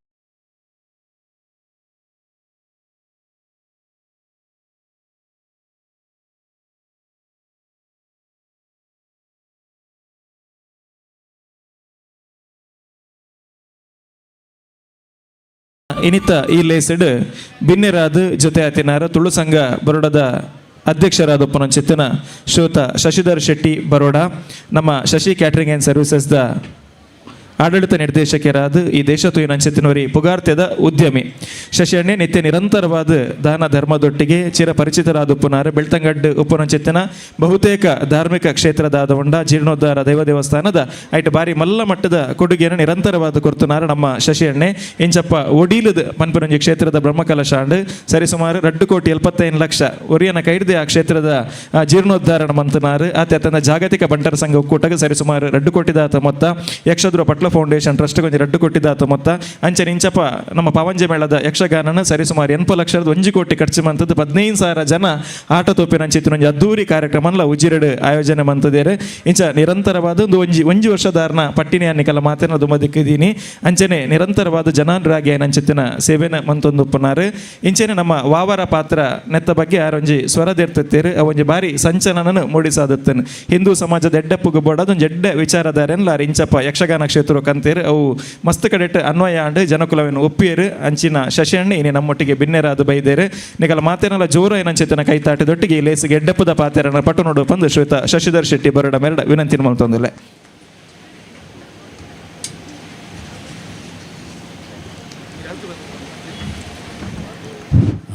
ಇನ್ನಿತ ಈ ಲೇಸಡ್ ಬಿನ್ನೆರಾದ ಜೊತೆ ಆತಿನಾರ ತುಳು ಸಂಘ ಬರೋಡದ ಅಧ್ಯಕ್ಷರಾದ ಪುನಂಚಿತ್ತನ ಶ್ರೋತ ಶಶಿಧರ್ ಶೆಟ್ಟಿ ಬರೋಡ, ನಮ್ಮ ಶಶಿ catering and services the ಆಡಳಿತ ನಿರ್ದೇಶಕರಾದ ಈ ದೇಶ ತುಯಿನಂಚಿತ್ತಿನವರಿ ಪುಗಾರ್ತೆದ ಉದ್ಯಮಿ ಶಶಿ ಅಣ್ಣೆ ನಿತ್ಯ ನಿರಂತರವಾದ ದಾನ ಧರ್ಮದೊಟ್ಟಿಗೆ ಚಿರಪರಿಚಿತರಾದ ಉಪ್ಪುನಾರ ಬೆಳ್ತಂಗಡ್ಡು ಉಪ್ಪುನಂಚಿತ್ತಿನ ಬಹುತೇಕ ಧಾರ್ಮಿಕ ಕ್ಷೇತ್ರದಾದ ಉಂಡ ಜೀರ್ಣೋದ್ಧಾರ ದೈವ ದೇವಸ್ಥಾನದ ಐಟ್ ಬಾರಿ ಮಲ್ಲ ಮಟ್ಟದ ಕೊಡುಗೆಯನ್ನು ನಿರಂತರವಾದ ಕೊರ್ತುನಾರ ನಮ್ಮ ಶಶಿ ಅಣ್ಣೆ. ಇಂಚಪ್ಪ ಒಡೀಲದ ಪನ್ಪುರಂಜಿ ಕ್ಷೇತ್ರದ ಬ್ರಹ್ಮಕಲಶಾಂಡ್ ಸರಿಸುಮಾರು 2,75,00,000 ಒರಿಯನ ಕೈಡ್ದೆ ಆ ಕ್ಷೇತ್ರದ ಜೀರ್ಣೋದ್ಧಾರಣ ಮಂತನಾರು ಆತ ತನ್ನ ಜಾಗತಿಕ ಬಂಟರ ಸಂಘ ಒಕ್ಕೂಟಕ್ಕೆ ಸರಿಸುಮಾರು 2 ಕೋಟಿದಾತ ಮೊತ್ತ ಯಕ್ಷಧ್ರುವ ಪಟ್ಲ ಫೌಂಡೇಶನ್ ಟ್ರಸ್ಟ್ ಒಂಜಿ 2 ಕೋಟಿ ಮೊತ್ತ. ಅಂಚನೆ ಇಂಚಪ ನಮ್ಮ ಪವಂಜೆ ಮೇಳದ ಯಕ್ಷಗಾನನ ಸರಿಸುಮಾರು 80 ಲಕ್ಷದ 1 ಕೋಟಿ ಖರ್ಚು ಮಂತದ್ದು 15,000 ಜನ ಆಟ ತೋಪಿನ ಅಂಚಿತ್ತಿನ ಒಂಜಿ ಅದ್ದೂರಿ ಕಾರ್ಯಕ್ರಮನ್ಲ ಉಜಿರೆಡ್ ಆಯೋಜನೆ ಮಂತದೇರು. ಇಂಚ ನಿರಂತರವಾದ ಒಂದು ಒಂಜಿ ಒಂಜಿ ವರ್ಷದಾರನ ಪಟ್ಟಿನಿ ಅನ್ನಿಕಲ ಮಾತಿನ ದುಮದಿಕ್ಕಿದ್ದೀನಿ. ಅಂಚನೆ ನಿರಂತರವಾದ ಜನಾನುರಾಗಿ ಅಂಚಿತ್ತಿನ ಸೇವೆನ ಮಂತೊಂದು ಉಪ್ಪುನಾರು. ಇಂಚನೆ ನಮ್ಮ ವಾವರ ಪಾತ್ರ ನೆತ್ತ ಬಗ್ಗೆ ಯಾರೊಂಜಿ ಸ್ವರದಿರ್ತೇರು ಅವೊಂಜಿ ಬಾರಿ ಸಂಚಲನನು ಮೂಡಿಸಾದತ್ತನು. ಹಿಂದೂ ಸಮಾಜದ ಎಡ್ಡೆಪ್ಪುಗು ಬೋಡಾದ ಒಂಜಿ ಎಡ್ಡೆ ವಿಚಾರಧಾರೆನ್ಲ ಇಂಚಪ್ಪ ಯಕ್ಷಗಾನ ಕ್ಷೇತ್ರ ಕಂತೇರು ಅವು ಮಸ್ತ್ ಕಡೆಟ್ ಅನ್ವಯ ಆಂಡ್ ಜನಕುಲವನ್ನು ಒಪ್ಪಿಯರು. ಅಂಚಿನ ಶಶಿಯಣ್ಣಿ ಇನಿ ನಮ್ಮೊಟ್ಟಿಗೆ ಬಿನ್ನೆರಾದ ಬೈದೇರು. ನಿಗಲ ಮಾತೇನಲ್ಲ ಜೋರ ಏನಂಚಿತನ ಕೈತಾಟದೊಟ್ಟಿಗೆ ಈ ಲೇಸಿಗೆ ಎಡ್ಡೆಪ್ಪದ ಪಾತೆರನ ಪಟ್ಟು ನೋಡು ಪಂದು ಶ್ವೇತ ಶಶಿಧರ್ ಶೆಟ್ಟಿ ಬರೋಡ ಮೇರಡ ವಿನಂತಿ ಮಲ್ತೊಂದಿಲ್ಲ.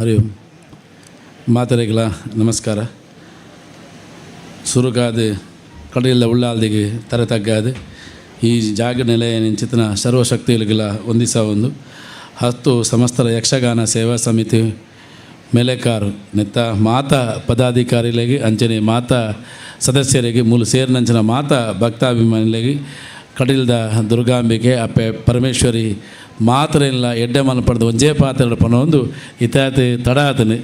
ಹರಿ ಓಂ. ಮಾತರೆಗಳ ನಮಸ್ಕಾರ. ಸುರುಗಾದ ಕಡೆಯಲ್ಲ ಉಳ್ಳಾಲ್ದಿಗೆ ತರೆ ತಗ್ಗಾದ ಈ ಜಾಗ ನೆಲೆ ನಿಂಚಿತನ ಸರ್ವಶಕ್ತಿಗಳಿಗೆಲ್ಲ ಒಂದಿಸ ಒಂದು 10 ಸಮಸ್ತರ ಯಕ್ಷಗಾನ ಸೇವಾ ಸಮಿತಿ ಮೇಲೆಕಾರು ನೆತ್ತ ಮಾತಾ ಪದಾಧಿಕಾರಿಗಳಿಗೆ ಅಂಚನೆ ಮಾತಾ ಸದಸ್ಯರಿಗೆ ಮೂಲ ಸೇರಿನಂಚಿನ ಮಾತಾ ಭಕ್ತಾಭಿಮಾನಿಗಳಿಗೆ ಕಡಿಲ್ದ ದುರ್ಗಾಂಬಿಕೆ ಅಪ್ಪೆ ಪರಮೇಶ್ವರಿ ಮಾತ್ರೆಲ್ಲ ಎಡ್ಡೆ ಮನ ಪಡೆದು ಒಂಜೇ ಪಾತ್ರ ಪನೊಂದು ಇತ್ಯಾತಿ ತಡ ಆತನೆ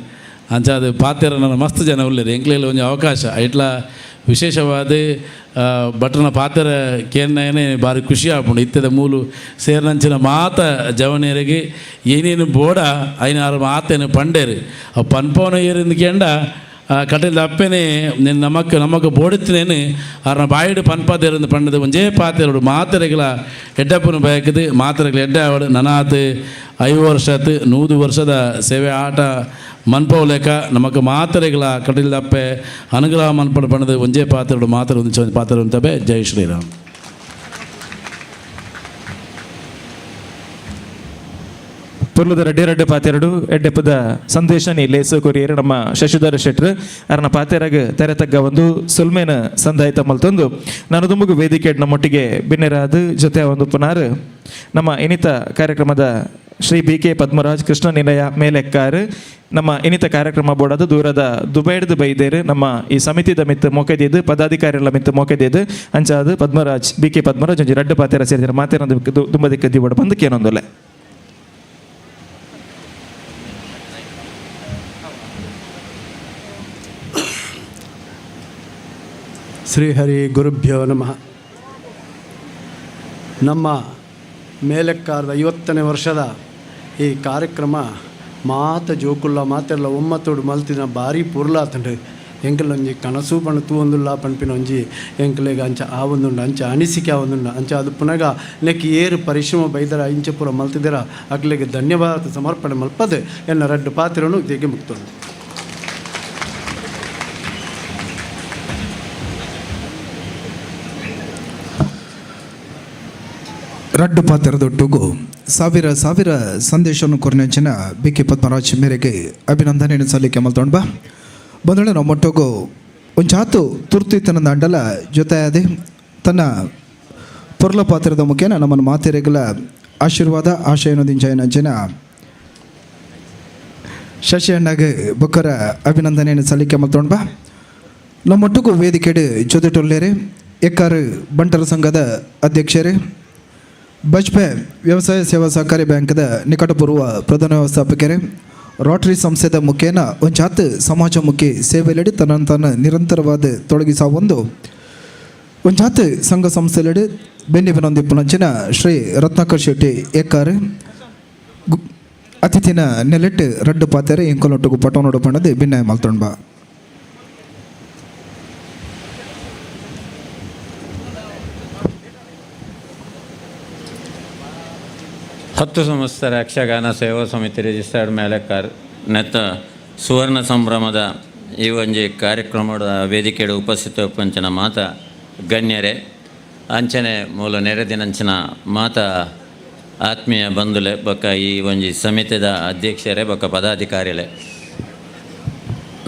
ಅಂಚಾದ ಪಾತ್ರ ನನ್ನ ಮಸ್ತ್ ಜನ ಉಳ್ಳೇರು ಎಂಕ್ಲೆಲ್ಲ ಒಂಜಿ ಅವಕಾಶ ಇಟ್ಲ ವಿಶೇಷವಾದ ಭಟ್ರನ ಪಾತ್ರ ಕೇನ್ನೇ ಭಾರಿ ಖುಷಿ ಆಪುಂಡು. ಇತ್ತದ ಮೂಲು ಸೇರಿನಂಚಿನ ಮಾತ ಜವನಿಯರಿಗೆ ಏನೇನು ಬೋಡ ಐನಾರು ಮಾತೇನು ಪಂಡೇರು ಅವು ಪನ್ಪೋನ ಏರಿಂದ ಕೇಂಡ ಕಟೀಲ್ದ ಅಪ್ಪೆನೆ ನಿನ್ನ ನಮಕ್ ನಮಕ್ ಬೋಡಿತ್ತನೇನು ಆರ್ನ ಬಾಯಿಡು ಪನ್ಪದೇರಂದು ಪಂಡದು ಒಂಜೇ ಪಾತೆರಡು ಮಾತೆರೆಗಳ ಎಡ್ಡಪ್ಪನ ಬಯಕದು ಮಾತೆರೆಗಳ ಎಡ್ಡೆ ಆವಡು ನನಾತ್ 5 ವರ್ಷತ್ 100 ವರ್ಷದ ಸೇವೆ ಆಟ ಮನ್ಪವು ಲೆಕ್ಕ ನಮಕ್ ಮಾತೆರೆಗಳ ಕಟೀಲ್ದ ಅಪ್ಪೆ ಅನುಗ್ರಹ ಮನ್ಪಡು ಪಂಡದು ಒಂಜೇ ಪಾತೆರಡು ಮಾತೆರೆ ಒಂದು ಪಾತ್ರ ಅಂತಬೆ. ಜೈ ಶ್ರೀರಾಮ್. ಪೊರ್ಲುದ ರಡ್ಡೆ ರಡ್ಡೆ ಪಾತೆರಡು ಎಡ್ಡೆಪ್ಪದ ಸಂದೇಶ ನೀ ಲೇಸು ಕೊರಿಯರು ನಮ್ಮ ಶಶಿಧರ ಶೆಟ್ರು ಅರನ ಪಾತೆರಗ ತೆರೆ ತಗ್ಗ ಒಂದು ಸುಲ್ಮೇನ ಸಂದಾಯಿತ ಮಲ್ತೊಂದು ನಾನು ದುಂಬುಗು ವೇದಿಕೆ ನಮ್ಮೊಟ್ಟಿಗೆ ಬಿನ್ನೆರಾದ ಜೊತೆ ಒಂದು ಪುನಾರು ನಮ್ಮ ಇನ್ನಿತ ಕಾರ್ಯಕ್ರಮದ ಶ್ರೀ ಬಿ ಕೆ ಪದ್ಮರಾಜ್ ಕೃಷ್ಣ ನಿಲಯ ಮೇಲೆಕ್ಕಾರು ನಮ್ಮ ಇನ್ನಿತ ಕಾರ್ಯಕ್ರಮ ಬೋಡಾದ ದೂರದ ದುಬೈಡ್ದು ಬೈದೇರು ನಮ್ಮ ಈ ಸಮಿತಿದ ಮಿತ್ತು ಮೊಕೆದಿದ್ದು ಪದಾಧಿಕಾರಿಗಳ ಮಿತ್ತು ಮೊಕೆದಿದ್ದು ಅಂಚಾದ ಪದ್ಮರಾಜ್ ಬಿ ಕೆ ಪದ್ಮರಾಜ್ ಒಂಜಿ ರಡ್ಡು ಪಾತೆರ ಸೇರಿದರೆ ಮಾತೇನ ದುಂಬದಿಕ್ಕ ದಿವಡ ಬಂದಕ್ಕೇನೊಂದೊಲೆ. ಶ್ರೀಹರಿ ಗುರುಭ್ಯೋ ನಮಃ. ನಮ್ಮ ಮೇಲೆಕ್ಕಾರದ 50ನೇ ವರ್ಷದ ಈ ಕಾರ್ಯಕ್ರಮ ಮಾತ ಜೋಕುಲ್ಲ ಮಾತೆಲ್ಲ ಒಮ್ಮತೋಡು ಮಲ್ತಿನ ಭಾರಿ ಪುರ್ಲಾತಂಡು ಎಂಕಲೊಂಜಿ ಕನಸು ಪಣ ತೂವೊಂದುಲ್ಲ ಪನ್ಪಿನ ಒಂಜಿ ಎಂಕಲೆಗ್ ಅಂಚ ಆವೊಂದುಂಡು ಅಂಚ ಅನಿಸಿಕೆ ಆವೊಂದುಂಡು ಅಂಚ ಅದು ಪುನಗ ನೆಕ್ ಏರು ಪರಿಶ್ರಮ ಬೈದರ ಇಂಚ ಪೂರ ಮಲ್ತಿದರ ಅಕ್ಲೆಗ್ ಧನ್ಯವಾದ ಸಮರ್ಪಣೆ ಮಲ್ಪದು ಎನ್ನ ರಡ್ಡು ಪಾತ್ರನು ಇದಕ್ಕೆ ಮುಕ್ತುಂಡು. ರಡ್ಡು ಪಾತ್ರದೊಟ್ಟುಗು ಸಾವಿರ ಸಾವಿರ ಸಂದೇಶವನ್ನು ಕೊರನೆಂಚಿನ ಬಿ ಕೆ ಪದ್ಮರಾಜ್ ಮೇರೆಗೆ ಅಭಿನಂದನೆಯನ್ನು ಸಲ್ಲಿಕೆ ಮಲ್ತೊಂಡ್ಬ ಬಂದಳೆ ನಮ್ಮೊಟ್ಟುಗು ಒಂಜಾತು ತುರ್ತು ಇತ್ತನ ಅಂಡಲ ಜೊತೆಯಾದೆ ತನ್ನ ಪೊರ್ಲ ಪಾತ್ರದ ಮುಖೇನ ನಮ್ಮನ್ನು ಮಾತೆರೆಗಳ ಆಶೀರ್ವಾದ ಆಶಯನದಿಂಚ ಶಶಿ ಅಣ್ಣಗೆ ಬೊಕ್ಕರ ಅಭಿನಂದನೆಯನ್ನು ಸಲ್ಲಿಕೆ ಮಲ್ತೊಂಡ್ಬ ನಮ್ಮೊಟ್ಟುಗು ವೇದಿಕೆಡು ಜೊತೆಟೊಲ್ಲೇರೆ ಎಕ್ಕಾರು ಬಂಟರ ಸಂಘದ ಅಧ್ಯಕ್ಷರೇ ಬಜ್ಪೆ ವ್ಯವಸಾಯ ಸೇವಾ ಸಹಕಾರಿ ಬ್ಯಾಂಕ್ದ ನಿಕಟಪೂರ್ವ ಪ್ರಧಾನ ವ್ಯವಸ್ಥಾಪಕರೇ ರೋಟರಿ ಸಂಸ್ಥೆದ ಮುಖೇನ ಒಂಜಾತ್ ಸಮಾಜಮುಖಿ ಸೇವೆಲೆಡಿ ತನ್ನ ತನ್ನ ನಿರಂತರವಾದ ತೊಡಗಿಸ ಒಂದು ಒಂಜಾತ್ ಸಂಘ ಸಂಸ್ಥೆಲೆಡಿ ಬೆನ್ನಿ ಬೆನೊಂದಿಪ್ಪುನಂಚಿನ ಶ್ರೀ ರತ್ನಾಕರ್ ಶೆಟ್ಟಿ ಏಕಾರ್ ಅತಿಥಿನ ನೆಲೆಟ್ಟು ರಡ್ಡು ಪಾತೆರೆ ಇಂಕೊಲೊಟ್ಟುಗು ಪಟೋನೊಡು ಪಂಡದು ಭಿನ್ನ ಮಲ್ತೊಂಡ್ಬ. ಹತ್ತು ಸಂವತ್ಸರ ಯಕ್ಷಗಾನ ಸೇವಾ ಸಮಿತಿ ರಿಜಿಸ್ಟರ್ಡ್ ಮೇಲೆಕಾರ್ ನೆತ್ತ ಸುವರ್ಣ ಸಂಭ್ರಮದ ಈ ಒಂಜಿ ಕಾರ್ಯಕ್ರಮದ ವೇದಿಕೆಡು ಉಪಸ್ಥಿತ ಪಂಚನ ಮಾತ ಗಣ್ಯರೇ ಅಂಚನೆ ಮೂಲ ನೆರೆದಿನಂಚಿನ ಮಾತ ಆತ್ಮೀಯ ಬಂಧುಲೆ ಬೊಕ್ಕ ಈ ಒಂಜಿ ಸಮಿತಿದ ಅಧ್ಯಕ್ಷರೇ ಬೊಕ್ಕ ಪದಾಧಿಕಾರಿಲೆ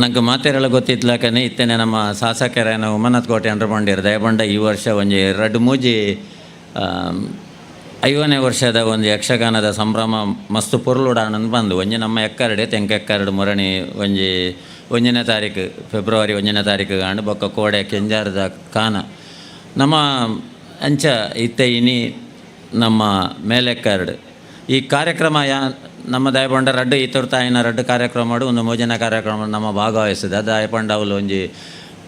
ನಂಗೆ ಮಾತೆರೆಲ್ಲ ಗೊತ್ತಿತ್ಲಾಕನೆ ಇತ್ತೇನೆ ನಮ್ಮ ಶಾಸಕರೇನ ಉಮನಾಥ್ ಕೋಟೆ ಅಂಡ್ರಬಂಡಿರ್ ದಯಬಂಡ ಈ ವರ್ಷ ಒಂಜಿ ರಡ್ಡು ಮೂಜಿ 50ನೇ ವರ್ಷದ ಒಂದು ಯಕ್ಷಗಾನದ ಸಂಭ್ರಮ ಮಸ್ತ್ ಪೊರ್ಲುಡಾಣಂದು ಬಂದು ಒಂಜಿ ನಮ್ಮ ಎಕ್ಕರಡೆ ತೆಂಕೆಕ್ಕರಡು ಮೊರಣಿ ಒಂಜಿ 1ನೇ ತಾರೀಕು ಫೆಬ್ರವರಿ 1ನೇ ತಾರೀಕು ಗಾಂಡು ಬೊಕ್ಕ ಕೋಡೆ ಕೆಂಜಾರದ ಕಾನ ನಮ್ಮ ಅಂಚ ಇತ್ತೆ ಇನಿ ನಮ್ಮ ಮೇಲೆಕ್ಕರ್ಡ್ ಈ ಕಾರ್ಯಕ್ರಮ ಯಾ ನಮ್ಮ ದಯಪಂಡ ರಡ್ಡು ಈ ತಾಯಿನ ರಡ್ಡು ಕಾರ್ಯಕ್ರಮ ಒಂದು ಮೋಜನ ಕಾರ್ಯಕ್ರಮ ನಮ್ಮ ಭಾಗವಹಿಸಿದ ದಯಪಂಡ ಅವಳು ಒಂಜಿ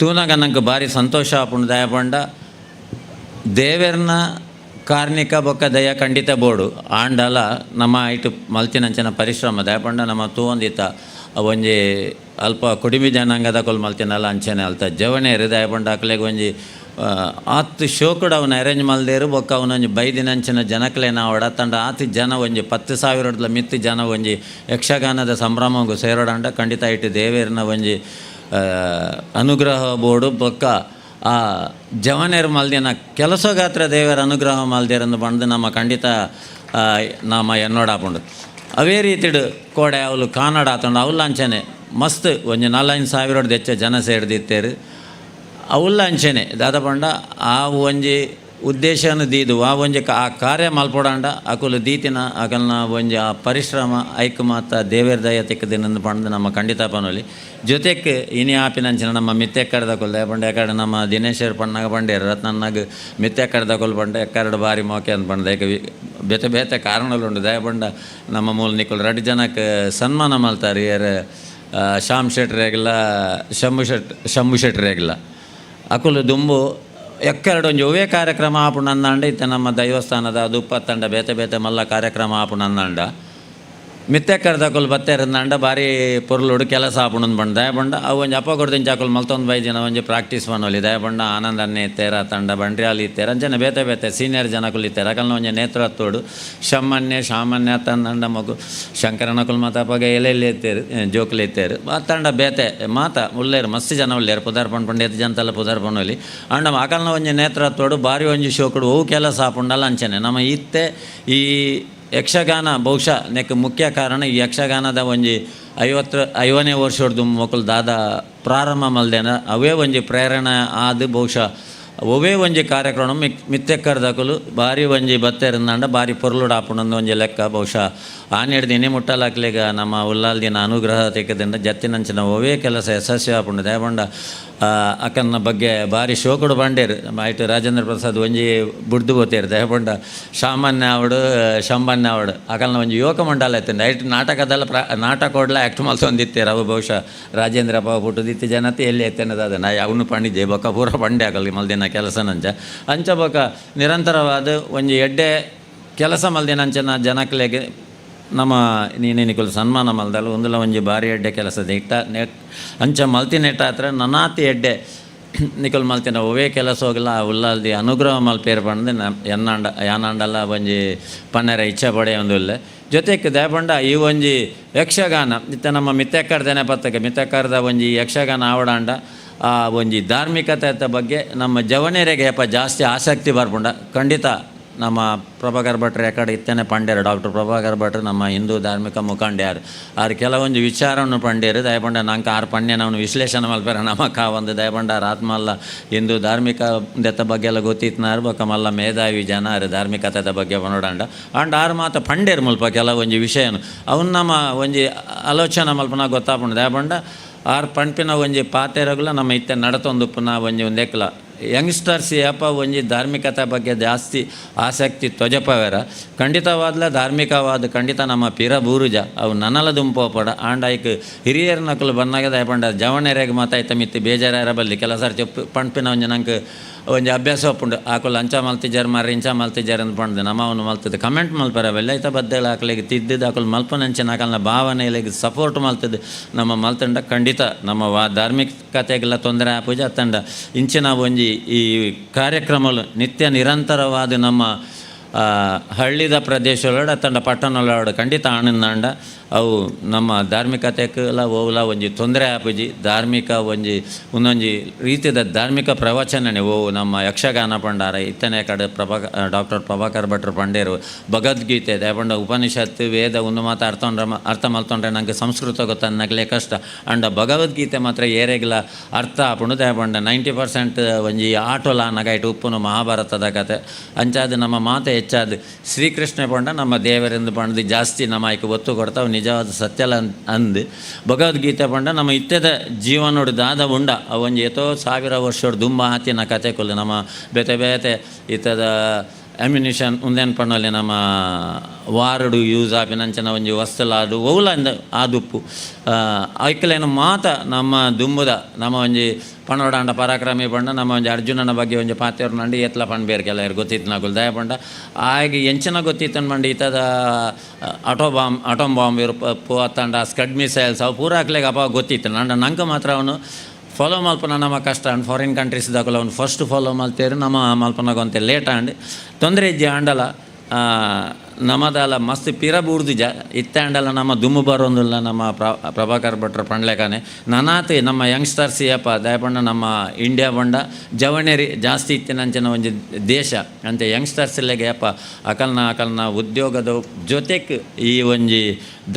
ತೂನಾಗ ನಂಗೆ ಭಾರಿ ಸಂತೋಷ ಆಪುಂಡು. ದಯಪಂಡ ದೇವೆರ್ನ ಕಾರ್ಣಿಕ ಬೊಕ್ಕ ದಯ ಖಂಡಿತ ಬೋಡು ಆಂಡಲ ನಮ್ಮ ಇಟ್ಟು ಮಲ್ತಿನಂಚಿನ ಪರಿಶ್ರಮ ದಯಪಂಡ ನಮ್ಮ ತೂವೊಂದಿತ್ತ ಒಂಜಿ ಅಲ್ಪ ಕುಡಿಮಿ ಜನಾಂಗದ ಕೊಲ್ ಮಲ್ತಿನಲ್ಲ ಅಂಚನೆ ಅಲ್ತ ಜವಣೇರು ದಯಪಂಡ ಅಕ್ಲೆಗ್ ಒಂಜಿ ಆತ್ ಶೋಕುಡು ಅವನ ಅರೇಂಜ್ ಮಲ್ದೇರು ಬೊಕ್ಕ ಅವನೊಂಜಿ ಬೈದಿನಂಚಿನ ಜನಕ್ಲೇನ ಅವಡ ತಂಡ ಆತ್ ಜನ ಒಂಜಿ 10,000 ಮಿತ್ತು ಜನ ಒಂಜಿ ಯಕ್ಷಗಾನದ ಸಂಭ್ರಮಗು ಸೇರೋಡಂಡ ಖಂಡಿತ ಇಟ್ಟು ದೇವೇರ್ನ ಒಂಜಿ ಅನುಗ್ರಹ ಬೋಡು ಬೊಕ್ಕ ಆ ಜವನೇರು ಮಲ್ದಿನ ಕೆಲಸಗಾತ್ರ ದೇವರ ಅನುಗ್ರಹ ಮಲ್ದೇರಂದು ಬಂದು ನಮ್ಮ ಖಂಡಿತ ನಮ್ಮ ಎನ್ನೋಡಾಪುಂಡು. ಅವೇ ರೀತಿಡು ಕೋಡೆ ಅವಳು ಕಾನಡ ಆತಂಡು ಅವಳು ಅಂಚನೆ ಮಸ್ತ್ ಒಂಜಿ 4-5 ಸಾವಿರ ಹೆಚ್ಚ ಜನ ಸೇರ್ದಿತ್ತೇರು ಅವುಲ್ಲ ಅಂಚನೆ ದಾದ ಪಂಡ ಆ ಒಂಜಿ ಉದ್ದೇಶನ ದೀದು ಆ ಒಂಜಿ ಆ ಕಾರ್ಯ ಮಲ್ಪೊಡಾಂಡ ಅಕುಲು ದೀತಿನ ಅಕಲ್ನ ಒಂಜಿ ಆ ಪರಿಶ್ರಮ ಐಕ್ ಮಾತ ದೇವೇರ್ ದಯ ತಿಕ್ಕದಿನಂದು ಪಂಡ್ದು ನಮ್ಮ ಖಂಡಿತ ಪನೊಲಿ. ಜೊತೆಗೆ ಇನಿ ಆಪಿನಂಚಿನ ನಮ್ಮ ಮಿತ್ತೆಕ್ಕಡದ ಕೊಲ್ ದಯಪಂಡ ಎಕಡೆ ನಮ್ಮ ದಿನೇಶರ್ ಪಣ್ಣಾಗ ಪಂಡೇರು ರತ್ನನ್ನಾಗ ಮಿತ್ತೆಕ್ಕಡದ ಕೊಲ್ ಪಂಡ ಎಕ್ಕರಡು ಬಾರಿ ಮೋಕೆ ಅಂತ ಪಂಡ ಏಕ ಬೇತೆ ಬೇತೆ ಕಾರಣಗಳುಂಡು. ದಯಪಂಡ ನಮ್ಮ ಮೂಲ ನಿಕ್ಕುಲು ರಡ್ಡು ಜನಕ್ಕೆ ಸನ್ಮಾನ ಮಲ್ತಾರೆ ಏರ್ ಶ್ಯಾಮ್ ಶೆಟ್ರೇಗಿಲ್ಲ ಶಂಭು ಶೆಟ್ರೇಗಿಲ್ಲ ಅಕುಲು ದುಂಬು ಎಕ್ಕೆರಡು ಒಂಜಿ ಒವ್ವೇ ಕಾರ್ಯಕ್ರಮ ಆಪುಂಡು ಅಂದಾಂಡ ಇತ್ತೆ ನಮ್ಮ ದೈವಸ್ಥಾನದ ದುಪ್ಪತ್ತಂಡ ಬೇತೆ ಬೇತೆ ಮಲ್ಲ ಕಾರ್ಯಕ್ರಮ ಆಪುಂಡು ಅಂದಾಂಡ ಮಿತ್ತೆಕ್ಕರ್ದಕುಲು ಬತ್ತೇರಂದಾಂಡ ಭಾರಿ ಪೊರ್ಲುಡು ಕೆಲಸ ಆಪುಂಡು ಪಂಡ ದಯಪಂಡ ಅವು ಒಂಜಿ ಅಪ್ಪ ಕೊಡ್ದಿಂಚ ಅಕುಲು ಮಲ್ತೊಂದು ಬೈದಿನ ಒಂಜಿ ಪ್ರಾಕ್ಟೀಸ್ ಮನೊಲಿ. ದಯಪಂಡ ಆನಂದ ಅನ್ನೆ ಇತ್ತೇರ ತಂಡ ಬಂಡ್ರ್ಯಾಲ್ ಇತ್ತೇರ ಅಂಚನೆ ಬೇತೆ ಬೇತೆ ಸೀನಿಯರ್ ಜನಕುಲು ಇತ್ತೇರ ಅಕಲ್ನ ಒಂಜಿ ನೇತೃತ್ವಡು ಶಮ್ಮನ್ಯ ಸಾಮಾನ್ಯ ತಂದಂಡ ಮಗು ಶಂಕರನಕುಲು ಮಾತ ಅಪ್ಪಗ ಎಲೆಲ್ಲಿ ಇತ್ತೇರು ಜೋಕುಲು ಇತ್ತೇರು ತಂಡ ಬೇತೆ ಮಾತ ಉಲ್ಲೇರು ಮಸ್ತ್ ಜನ ಉಲ್ಲೇರು ಪುದಾರ್ ಪಂಡ್ ಪಂಡ ಎತ್ತು ಜನತೆಲ್ಲ ಪುದಾರ್ ಪಣ್ಣೊಲಿ ಅಂಡ ಅಕಲ್ನ ಒಂಜಿ ನೇತೃತ್ವಡು ಭಾರಿ ಒಂಜಿ ಶೋಕುಡು ಅವು ಕೆಲಸ ಆಪುಂಡಲ್ಲ ಅಂಚನೆ ನಮ್ಮ ಇತ್ತೆ ಈ ಯಕ್ಷಗಾನ ಬಹುಶಃ ನೆಕ್ ಮುಖ್ಯ ಕಾರಣ ಈ ಯಕ್ಷಗಾನದ ಒಂಜಿ 50ನೇ ವರ್ಷದ ಮೊಕಲು ದಾದ ಪ್ರಾರಂಭ ಮಲ್ದೇನ ಅವೇ ಒಂಜಿ ಪ್ರೇರಣೆ ಆದ ಬಹುಶಃ ಒವೇ ಒಂಜಿ ಕಾರ್ಯಕ್ರಮ ಮಿತ್ತೆಕ್ಕರ್ದಕುಲು ಭಾರಿ ಒಂಜಿ ಬತ್ತೆರಂದಾಂಡ ಭಾರಿ ಪೊರ್ಲುಡು ಆಪುಂಡೊಂದು ಒಂಜಿ ಲೆಕ್ಕ ಬಹುಶಃ ಆನೆಡ್ ದಿನ ಮುಟ್ಟಲಾಕ್ಲಿಗ ನಮ್ಮ ಉಲ್ಲಾಲ್ ದಿನ ಅನುಗ್ರಹ ತೆಕ್ಕದಿಂದ ಜತ್ತಿನಂಚಿನ ಒವೇ ಕೆಲಸ ಯಶಸ್ವಿ ಆಪುಂಡು. ದಯಪಂಡ ಅಕ್ಕನ ಬಗ್ಗೆ ಭಾರಿ ಶೋಕುಡು ಬಂಡೇರು ಆಯ್ತು ರಾಜೇಂದ್ರ ಪ್ರಸಾದ್ ಒಂಜಿ ಬುಡ್ದು ಬೋತೇರು ದಯಪಂಡ ಸಾಮಾನ್ಯ ಅವಡು ಶಂಬನ್ಯ ಅವಡು ಅಕಲ್ನ ಒಂಜಿ ಯುವಕ ಮಂಡಲ ಐತಂಡ ಐಟ್ ನಾಟಕದಲ್ಲ ನಾಟಕ ಹೊಡ್ಲ ಆ್ಯಕ್ಟ್ ಮಲ್ತೊಂದಿತ್ತೇರು ಅವು ಬಹುಶಃ ರಾಜೇಂದ್ರ ಪಾವ ಪುಟ್ಟುದಿತ್ತು ಜನತೆ ಎಲ್ಲಿ ಎತ್ತೇನದ ನಾ ಅವನು ಪಂಡಿದ್ದೆ ಬೊಕ್ಕ ಪೂರ ಪಂಡೆ ಆಗಲಿ ಮಲ್ದಿನ ಕೆಲಸ ನಂಚ ಅಂಚ ಬೊಕ್ಕ ನಿರಂತರವಾದ ಒಂಜಿ ಎಡ್ಡೆ ಕೆಲಸ ಮಲ್ದಿನ ಅಂಚನ ಜನಕ್ಲೆಗ್ ನಮ್ಮ ನೀನೇನಿಕುಲು ಸನ್ಮಾನ ಮಲ್ದಲ್ಲ ಒಂದುಲ ಒಂಜಿ ಭಾರಿ ಎಡ್ಡೆ ಕೆಲಸದ ಇಟ್ಟ ನೆಟ್ ಅಂಚ ಮಲ್ತಿ ನೆಟ್ಟ ಹತ್ರ ನನಾತಿ ಎಡ್ಡೆ ನಿಕುಲು ಮಲ್ತಿನ ಒವೇ ಕೆಲಸ ಹೋಗಲ್ಲ ಉಲ್ಲಾಲ್ದಿ ಅನುಗ್ರಹ ಮಲ್ಪೇರು ಪಂಡ್ದು ಎನ್ನಾಂಡ ಯಾನಾಂಡಲ್ಲ ಒಂಜಿ ಪನ್ನೆರ ಇಚ್ಛೆ ಪಡೆ ಒಂದು ಇಲ್ಲ. ಜೊತೆಗೆ ದಯಪಂಡ ಈ ಒಂಜಿ ಯಕ್ಷಗಾನ ಇತ್ತ ನಮ್ಮ ಮಿತ್ತೆಕ್ಕರ್ದನೆ ಪತ್ತಕ್ಕೆ ಮಿತ್ತೆಕ್ಕರ್ದ ಒಂಜಿ ಯಕ್ಷಗಾನ ಆವಡಾಂಡ ಆ ಒಂಜಿ ಧಾರ್ಮಿಕತೆ ಬಗ್ಗೆ ನಮ್ಮ ಜವನೇರಿಗೆ ಯಪ್ಪ ಜಾಸ್ತಿ ಆಸಕ್ತಿ ಬರ್ಪುಂಡ. ಖಂಡಿತ ನಮ್ಮ ಪ್ರಭಾಕರ್ ಭಟ್ರು ಯಾಕಡೆ ಇತ್ತೇನೆ ಪಂಡ್ಯರು ಡಾಕ್ಟರ್ ಪ್ರಭಾಕರ್ ಭಟ್ರು ನಮ್ಮ ಹಿಂದೂ ಧಾರ್ಮಿಕ ಮುಖಂಡ್ಯಾರು ಆರು ಕೆಲವೊಂದು ವಿಚಾರವನ್ನು ಪಂಡ್ಯರು ದಯಪಂಡ ನಂಗೆ ಆರು ಪಣ್ಯನವನ್ನು ವಿಶ್ಲೇಷಣೆ ಮಲ್ಪೆರ ನಮ್ಮ ಕಾ ಒಂದು ದಯಪಂಡ ಆರ್ ಆತ್ಮಲ್ಲ ಹಿಂದೂ ಧಾರ್ಮಿಕ ದೆತ್ತ ಬಗ್ಗೆ ಎಲ್ಲ ಗೊತ್ತಿತ್ನಾರು ಬೊಕ್ಕ ಮಲ್ಲ ಮೇಧಾವಿ ಜನ ಆರು ಧಾರ್ಮಿಕತೆದ ಬಗ್ಗೆ ನೋಡಂಡ ಅಂಡ್ ಆರು ಮಾತ ಪಂಡ್ಯರು ಮುಲ್ಪ ಕೆಲವೊಂಜಿ ವಿಷಯನು ಅವನ್ನ ನಮ್ಮ ಒಂಜಿ ಆಲೋಚನೆ ಮಲ್ಪನ ಗೊತ್ತಾಪುಂಡು. ದಯಪಂಡ ಆರು ಪಂಪಿನ ಒಂಜಿ ಪಾತೆರಗುಲ ನಮ್ಮ ಇತ್ತೆ ನಡತೊಂದುಪ್ಪುನ ಒಂಜಿ ಒಂದೆಕ್ಲ ಯಂಗ್ಸ್ಟರ್ಸ್ ಯಪ್ಪ ಒಂಜಿ ಧಾರ್ಮಿಕತೆ ಬಗ್ಗೆ ಜಾಸ್ತಿ ಆಸಕ್ತಿ ತೊಜಪವೇರ ಖಂಡಿತವಾದ್ಲ ಧಾರ್ಮಿಕವಾದ ಖಂಡಿತ ನಮ್ಮ ಪಿರ ಬೂರುಜ ಅವು ನನಲ ದುಂಪೋಪಡ ಆಂಡ ಐಕ್ ಹಿರಿಯರ್ ನಕಲು ಬನ್ನಾಗ ದಯಪಂಡ ಜವಣೆರೆಗ್ ಮಾತಾಯ್ತ ಮಿತ್ತಿ ಬೇಜಾರ ಬಲ್ಲಿ ಕೆಲಸ ಸರ್ತಿ ಪಂಪಿನ ಒಂಜಿ ನಂಗೆ ಒಂಜಿ ಅಭ್ಯಾಸ ಒಪ್ಪುಂಡು ಆಕುಲು ಅಂಚ ಮಲ್ತಿಜಾರ್ ಮಾರ್ರೆ ಇಂಚ ಮಲ್ತಿಜಾರ್ ಅಂತ ಪಂಡ್ದು ನಮ್ಮ ಅವನು ಮಲ್ತದ್ದು ಕಮೆಂಟ್ ಮಲ್ಪರ ಬೆಲ್ಲ ಐತ ಬದ್ದೆಲ್ಲ ಆಕಲಿಗೆ ತಿದ್ದಿದ್ದು ಆಕಲು ಮಲ್ಪನಂಚಿನ ಆಕಲ್ನ ಭಾವನೆಗಳಿಗೆ ಸಪೋರ್ಟ್ ಮಲ್ತದ್ದು ನಮ್ಮ ಮಲ್ತಂಡ ಖಂಡಿತ ನಮ್ಮ ಧಾರ್ಮಿಕತೆಗೆಲ್ಲ ತೊಂದರೆ ಆಪುಜ ಅತ್ತಂಡ ಇಂಚಿನ ಒಂಜಿ ಈ ಕಾರ್ಯಕ್ರಮಗಳು ನಿತ್ಯ ನಿರಂತರವಾದ ನಮ್ಮ ಹಳ್ಳಿದ ಪ್ರದೇಶದೊಳಗಡೆ ಅತ್ತಂಡ ಪಟ್ಟಣದೊಳಗಡೆ ಖಂಡಿತ ಆನಂದಾಂಡ ಅವು ನಮ್ಮ ಧಾರ್ಮಿಕತೆಗೆಲ್ಲ ಓವುಲ ಒಂಜಿ ತೊಂದರೆ ಆಪುಜಿ. ಧಾರ್ಮಿಕ ಒಂಜಿ ಒಂದೊಂಜಿ ರೀತಿಯ ಧಾರ್ಮಿಕ ಪ್ರವಚನನೆ ಓವು ನಮ್ಮ ಯಕ್ಷಗಾನ ಪಂಡಾರ ಇತ್ತನೇ ಕಡೆ ಡಾಕ್ಟರ್ ಪ್ರಭಾಕರ್ ಭಟ್ರು ಪಂಡೇರು ಭಗವದ್ಗೀತೆ ದಯಪಂಡ ಉಪನಿಷತ್ತು ವೇದ ಒಂದು ಮಾತು ಅರ್ಥ ಮಲ್ತೊಂಡ್ರೆ ನಂಗೆ ಸಂಸ್ಕೃತ ಗೊತ್ತನ್ನಗ್ಲೇ ಕಷ್ಟ ಅಂಡ ಭಗವದ್ಗೀತೆ ಮಾತ್ರ ಏರೆಗ್ಲ ಅರ್ಥ ಆಪುಂಡು. ದಯಪಂಡ 90% ಒಂಜಿ ಆಟೋಲ ನಗೈಟ್ ಉಪ್ಪುನು ಮಹಾಭಾರತದ ಕತೆ ಅಂಚಾದ ನಮ್ಮ ಮಾತೆ ಹೆಚ್ಚಾದ ಶ್ರೀಕೃಷ್ಣ ಪಂಡ ನಮ್ಮ ದೇವರೆಂದು ಪಂಡ್ದು ಜಾಸ್ತಿ ನಮ್ಮ ಆಯ್ಕೆ ಒತ್ತು ಕೊಡ್ತಾವೆ ನಿಜವಾದ ಸತ್ಯಲ ಅಂದು ಭಗವದ್ಗೀತೆ ಪಂಡ ನಮ್ಮ ಇತ್ಯದ ಜೀವನೋಡು ದಾದ ಉಂಡ ಅವೊಂಜಿ ಎತೋ ಸಾವಿರ ವರ್ಷೋಡು ದುಂಬ ಆತಿನ ಕತೆ ಕೊಲ್ಲು ನಮ್ಮ ಬೇತೆ ಬೇತೆ ಇತ್ತದ ಅಮ್ಯುನಿಷನ್ ಉಂದೇನು ಪಣ್ಣಲ್ಲಿ ನಮ್ಮ ವಾರಡು ಯೂಸ್ ಆಪಿನಂಚಿನ ಒಂಜಿ ವಸ್ತುಲಾಡು ಒವ್ಲ ಆದುಪ್ಪು ಐಕ್ಲೇನು ಮಾತ ನಮ್ಮ ದುಂಬುದ ನಮ್ಮ ಒಂಜಿ ಪಣೋಡಾಂಡ ಪರಾಕ್ರಮಿ ಪಂಡ ನಮ್ಮ ಒಂಜಿ ಅರ್ಜುನನ ಬಗ್ಗೆ ಒಂಜಿ ಪಾತೆರ್ ನಂಡಿ ಏತ್ಲ ಪಂಡ್ ಕೆಲವರು ಗೊತ್ತಿತ್ತು ನಗುಲು ದಯ ಪಂಡ ಆಗ ಎಂಚಿನ ಗೊತ್ತಿತ್ತು ಪಂಡ ಈತದ ಆಟೋ ಬಾಂಬ್ ಇರು ಅತ್ತಂಡ ಸ್ಕಡ್ ಮಿಸೈಲ್ಸ್ ಅವು ಪೂರ ಹಾಕ್ಲಿಕ್ಕೆ ಅಪ್ಪ ಗೊತ್ತಿತ್ತು ನಂಡ ನಂಗೆ ಮಾತ್ರ ಅವನು ಫಾಲೋ ಮಲ್ಪನ ನಮ್ಮ ಕಷ್ಟ ಅಂಡ್ ಫಾರಿನ್ ಕಂಟ್ರೀಸ್ ದಾಕಲ ಅವ್ನು ಫಸ್ಟ್ ಫಾಲೋ ಮಲ್ತೇರು ನಮ್ಮ ಮಲ್ಪನಾಗ ಅಂತೆ ಲೇಟ್ ಆಂಡ್ ತೊಂದರೆ ಇಜ್ಜಿ ಆಂಡಲ ನಮ್ಮದಲ್ಲ ಮಸ್ತ್ ಪಿರ ಬೂರ್ದು ಜ ಇತ್ತೆ ಆಂಡಲ ನಮ್ಮ ದುಮ್ಮು ಬರೋದಿಲ್ಲ ನಮ್ಮ ಪ್ರಭಾಕರ್ ಭಟ್ರು ಪಂಡ್ಲೆಕಾನೆ ನನಾತ್ ನಮ್ಮ ಯಂಗ್ಸ್ಟರ್ಸ್ ಯಪ್ಪ ದಯಪಂಡ ನಮ್ಮ ಇಂಡಿಯಾ ಬಂಡ ಜವಣೇರಿ ಜಾಸ್ತಿ ಇತ್ತಿನಂಚಿನ ಒಂಜಿ ದೇಶ ಅಂತೆ ಯಂಗ್ಸ್ಟರ್ಸ್ ಇಲ್ಲೆಗೆ ಯಪ್ಪ ಅಕಲ್ನ ಅಕಲ್ನ ಉದ್ಯೋಗದ ಜೊತೆಗೆ ಈ ಒಂಜಿ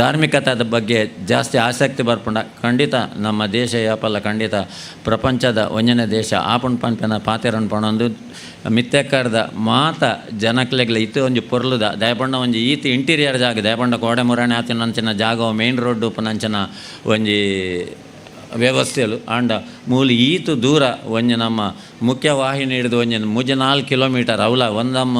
ಧಾರ್ಮಿಕತದ ಬಗ್ಗೆ ಜಾಸ್ತಿ ಆಸಕ್ತಿ ಬರ್ಪುಂಡ ಖಂಡಿತ ನಮ್ಮ ದೇಶ ಯಾಪಲ್ಲ ಖಂಡಿತ ಪ್ರಪಂಚದ ಒಂಜನೇ ದೇಶ ಆಪುಣ್ ಪನ್ಪಿನ ಪಾತೆರನ್ ಪಣೊಂದು ಮಿತ್ತೆಕ್ಕರ್ದ ಮಾತ ಜನಕ್ಲೆಗ್ಲ ಇತ್ತು ಒಂಜಿ ಪೊರ್ಲುದ ದಯಪಂಡ ಒಂಜಿ ಈತ ಇಂಟೀರಿಯರ್ ಜಾಗ ದಯಪಂಡ ಕೋಡೆ ಮುರಾಣಿ ಆತಿನಂಚಿನ ಜಾಗ ಮೇನ್ ರೋಡ್ ಉಪ್ಪುನಂಚಿನ ಒಂಜಿ ವ್ಯವಸ್ಥೆಲು ಆಂಡ ಮೂಲು ಈತು ದೂರ ಒಂಜಿ ನಮ್ಮ ಮುಖ್ಯ ವಾಹಿನಿ ಹಿಡಿದು ಒಂಜಿ ಮುಜೆ 4 ಕಿಲೋಮೀಟರ್ ಅವಲ ಒಂದಮ್ಮ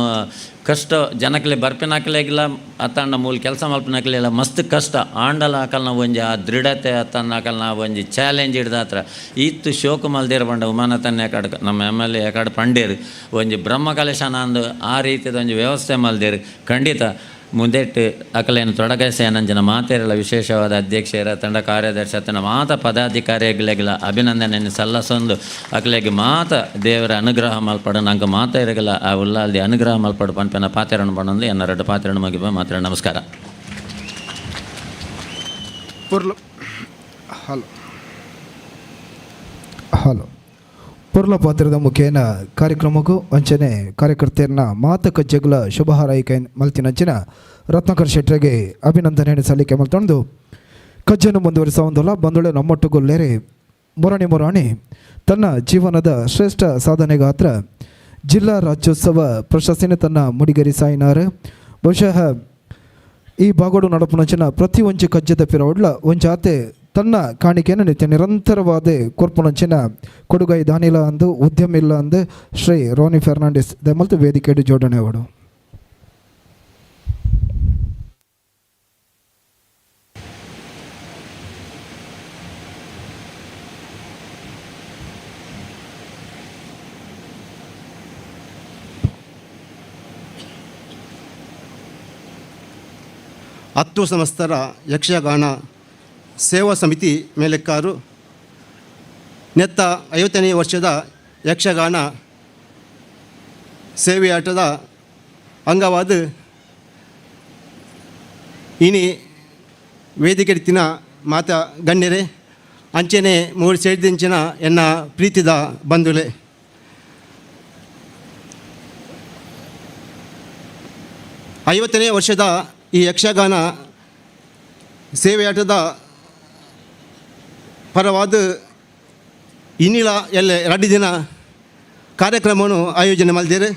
ಕಷ್ಟ ಜನಕ್ಲೆ ಬರ್ಪಿನಾಕ್ಲೆಗಿಲ್ಲ ಅತ್ತಂಡ ಮೂಲ ಕೆಲಸ ಮಲ್ಪಿನಾಕ್ಲೆಲ್ಲ ಮಸ್ತ್ ಕಷ್ಟ ಆಂಡಲ ಆಕಲ್ನ ಒಂಜಿ ಆ ದೃಢತೆ ಅತ್ತನ್ನ ಆಕಲ್ನ ಒಂಜಿ ಚಾಲೆಂಜ್ ಹಿಡ್ದಾತ್ರ ಈತು ಶೋಕು ಮಲ್ದಿರ ಬಂಡ ಉಮಾನತನ್ನೇ ಕಡೆ ನಮ್ಮ ಎಮ್ ಎಲ್ ಎ ಕಡೆ ಪಂಡೇರು ಒಂಜಿ ಬ್ರಹ್ಮ ಕಲಶನ ಅಂದು ಆ ರೀತಿದ ಒಂಜಿ ವ್ಯವಸ್ಥೆ ಮಲ್ದಿರು ಖಂಡಿತ ಮುಂದೆಟ್ಟು ಅಕಲೇನು ತೊಡಗಸೇನಂಜನ ಮಾತೇರಲ ವಿಶೇಷವಾದ ಅಧ್ಯಕ್ಷರ ತಂಡ ಕಾರ್ಯದರ್ಶಿ ಆತನ ಮಾತ ಪದಾಧಿಕಾರಿಗಳಿಗೆಲ್ಲ ಅಭಿನಂದನೆಯನ್ನು ಸಲ್ಲಸೊಂದು ಅಕಲೆಗೆ ಮಾತ ದೇವರ ಅನುಗ್ರಹ ಮಲ್ಪಡು ನಂಗೆ ಮಾತೇರಗಲ ಆ ಉಲ್ಲಾಲ್ದಿ ಅನುಗ್ರಹ ಮಲ್ಪಡು ಪನ್ಪೆನ ಪಾತೆರನ್ನು ಪಣೊಂದು ಎನ್ನ ಎರಡು ಪಾತೆರನ್ನು ಮುಗಿಬ ಮಾತ್ರ. ನಮಸ್ಕಾರ. ಪುರ್ಲು ಹಲೋ ಹಲೋ ಪುರ್ಲ ಪಾತ್ರದ ಮುಖೇನ ಕಾರ್ಯಕ್ರಮಕ್ಕೂ ಅಂಚನೆ ಕಾರ್ಯಕರ್ತೆಯನ್ನ ಮಾತ ಕಜ್ಜೆಗಳ ಶುಭ ಹಾರೈಕೆ ಮಲ್ತಿನಂಚಿನ ರತ್ನಾಕರ್ ಶೆಟ್ಟರಿಗೆ ಅಭಿನಂದನೆಯನ್ನು ಸಲ್ಲಿಕೆ ಮಲ್ತೊಂದು ಕಜ್ಜನ್ನು ಮುಂದುವರಿಸ ಒಂದಲ್ಲ ಬಂದೊಳೆ ನಮ್ಮೊಟ್ಟುಗೊಲ್ಲೇರಿ ಮುರಾಣಿ ಮುರಾಣಿ ತನ್ನ ಜೀವನದ ಶ್ರೇಷ್ಠ ಸಾಧನೆಗಾತ್ರ ಜಿಲ್ಲಾ ರಾಜ್ಯೋತ್ಸವ ಪ್ರಶಸ್ತಿನ ತನ್ನ ಮುಡಿಗರಿ ಸಾಯಿನಾರ್. ಬಹುಶಃ ಈ ಬಾಗೋಡು ನಡಪುನಂಚಿನ ಪ್ರತಿ ಒಂಜಿ ಕಜ್ಜದ ಪಿರವಡ್ಲ ಒಂಜಾತೆ ತನ್ನ ಕಾಣಿಕೆಯನ್ನು ನಿತ್ಯ ನಿರಂತರವಾದ ಕೊರ್ಪುನಂಚಿನ ಕೊಡುಗೈ ದಾನಿಲ ಅಂದು ಉದ್ಯಮ ಇಲ್ಲ ಅಂದು ಶ್ರೀ ರೋನಿ ಫೆರ್ನಾಂಡಿಸ್ ದಮಲ್ತು ವೇದಿಕೆಡು ಜೋಡಣೆ ಅವಡು. ಹತ್ತು ಸಮಸ್ತರ ಯಕ್ಷಗಾನ ಸೇವಾ ಸಮಿತಿ ಮೇಲೆಕ್ಕಾರು ನೆತ್ತ 50ನೇ ವರ್ಷದ ಯಕ್ಷಗಾನ ಸೇವೆಯಾಟದ ಅಂಗವಾದ ಇನಿ ವೇದಿಕೆಡಿತ್ತಿನ ಮಾತ ಗಣ್ಯರೇ, ಅಂಚೆನೆ ಮೂರು ಸೇರಿದಿಂಚಿನ ಎನ್ನ ಪ್ರೀತಿದ ಬಂಧುಲೆ, 50ನೇ ವರ್ಷದ ಈ ಯಕ್ಷಗಾನ ಸೇವೆಯಾಟದ ಪರವಾದ ಇನ್ನಿಲ ಎಲ್ಲ 2 ದಿನ ಕಾರ್ಯಕ್ರಮವನ್ನು ಆಯೋಜನೆ ಮಾಡಿದ್ದಾರೆ.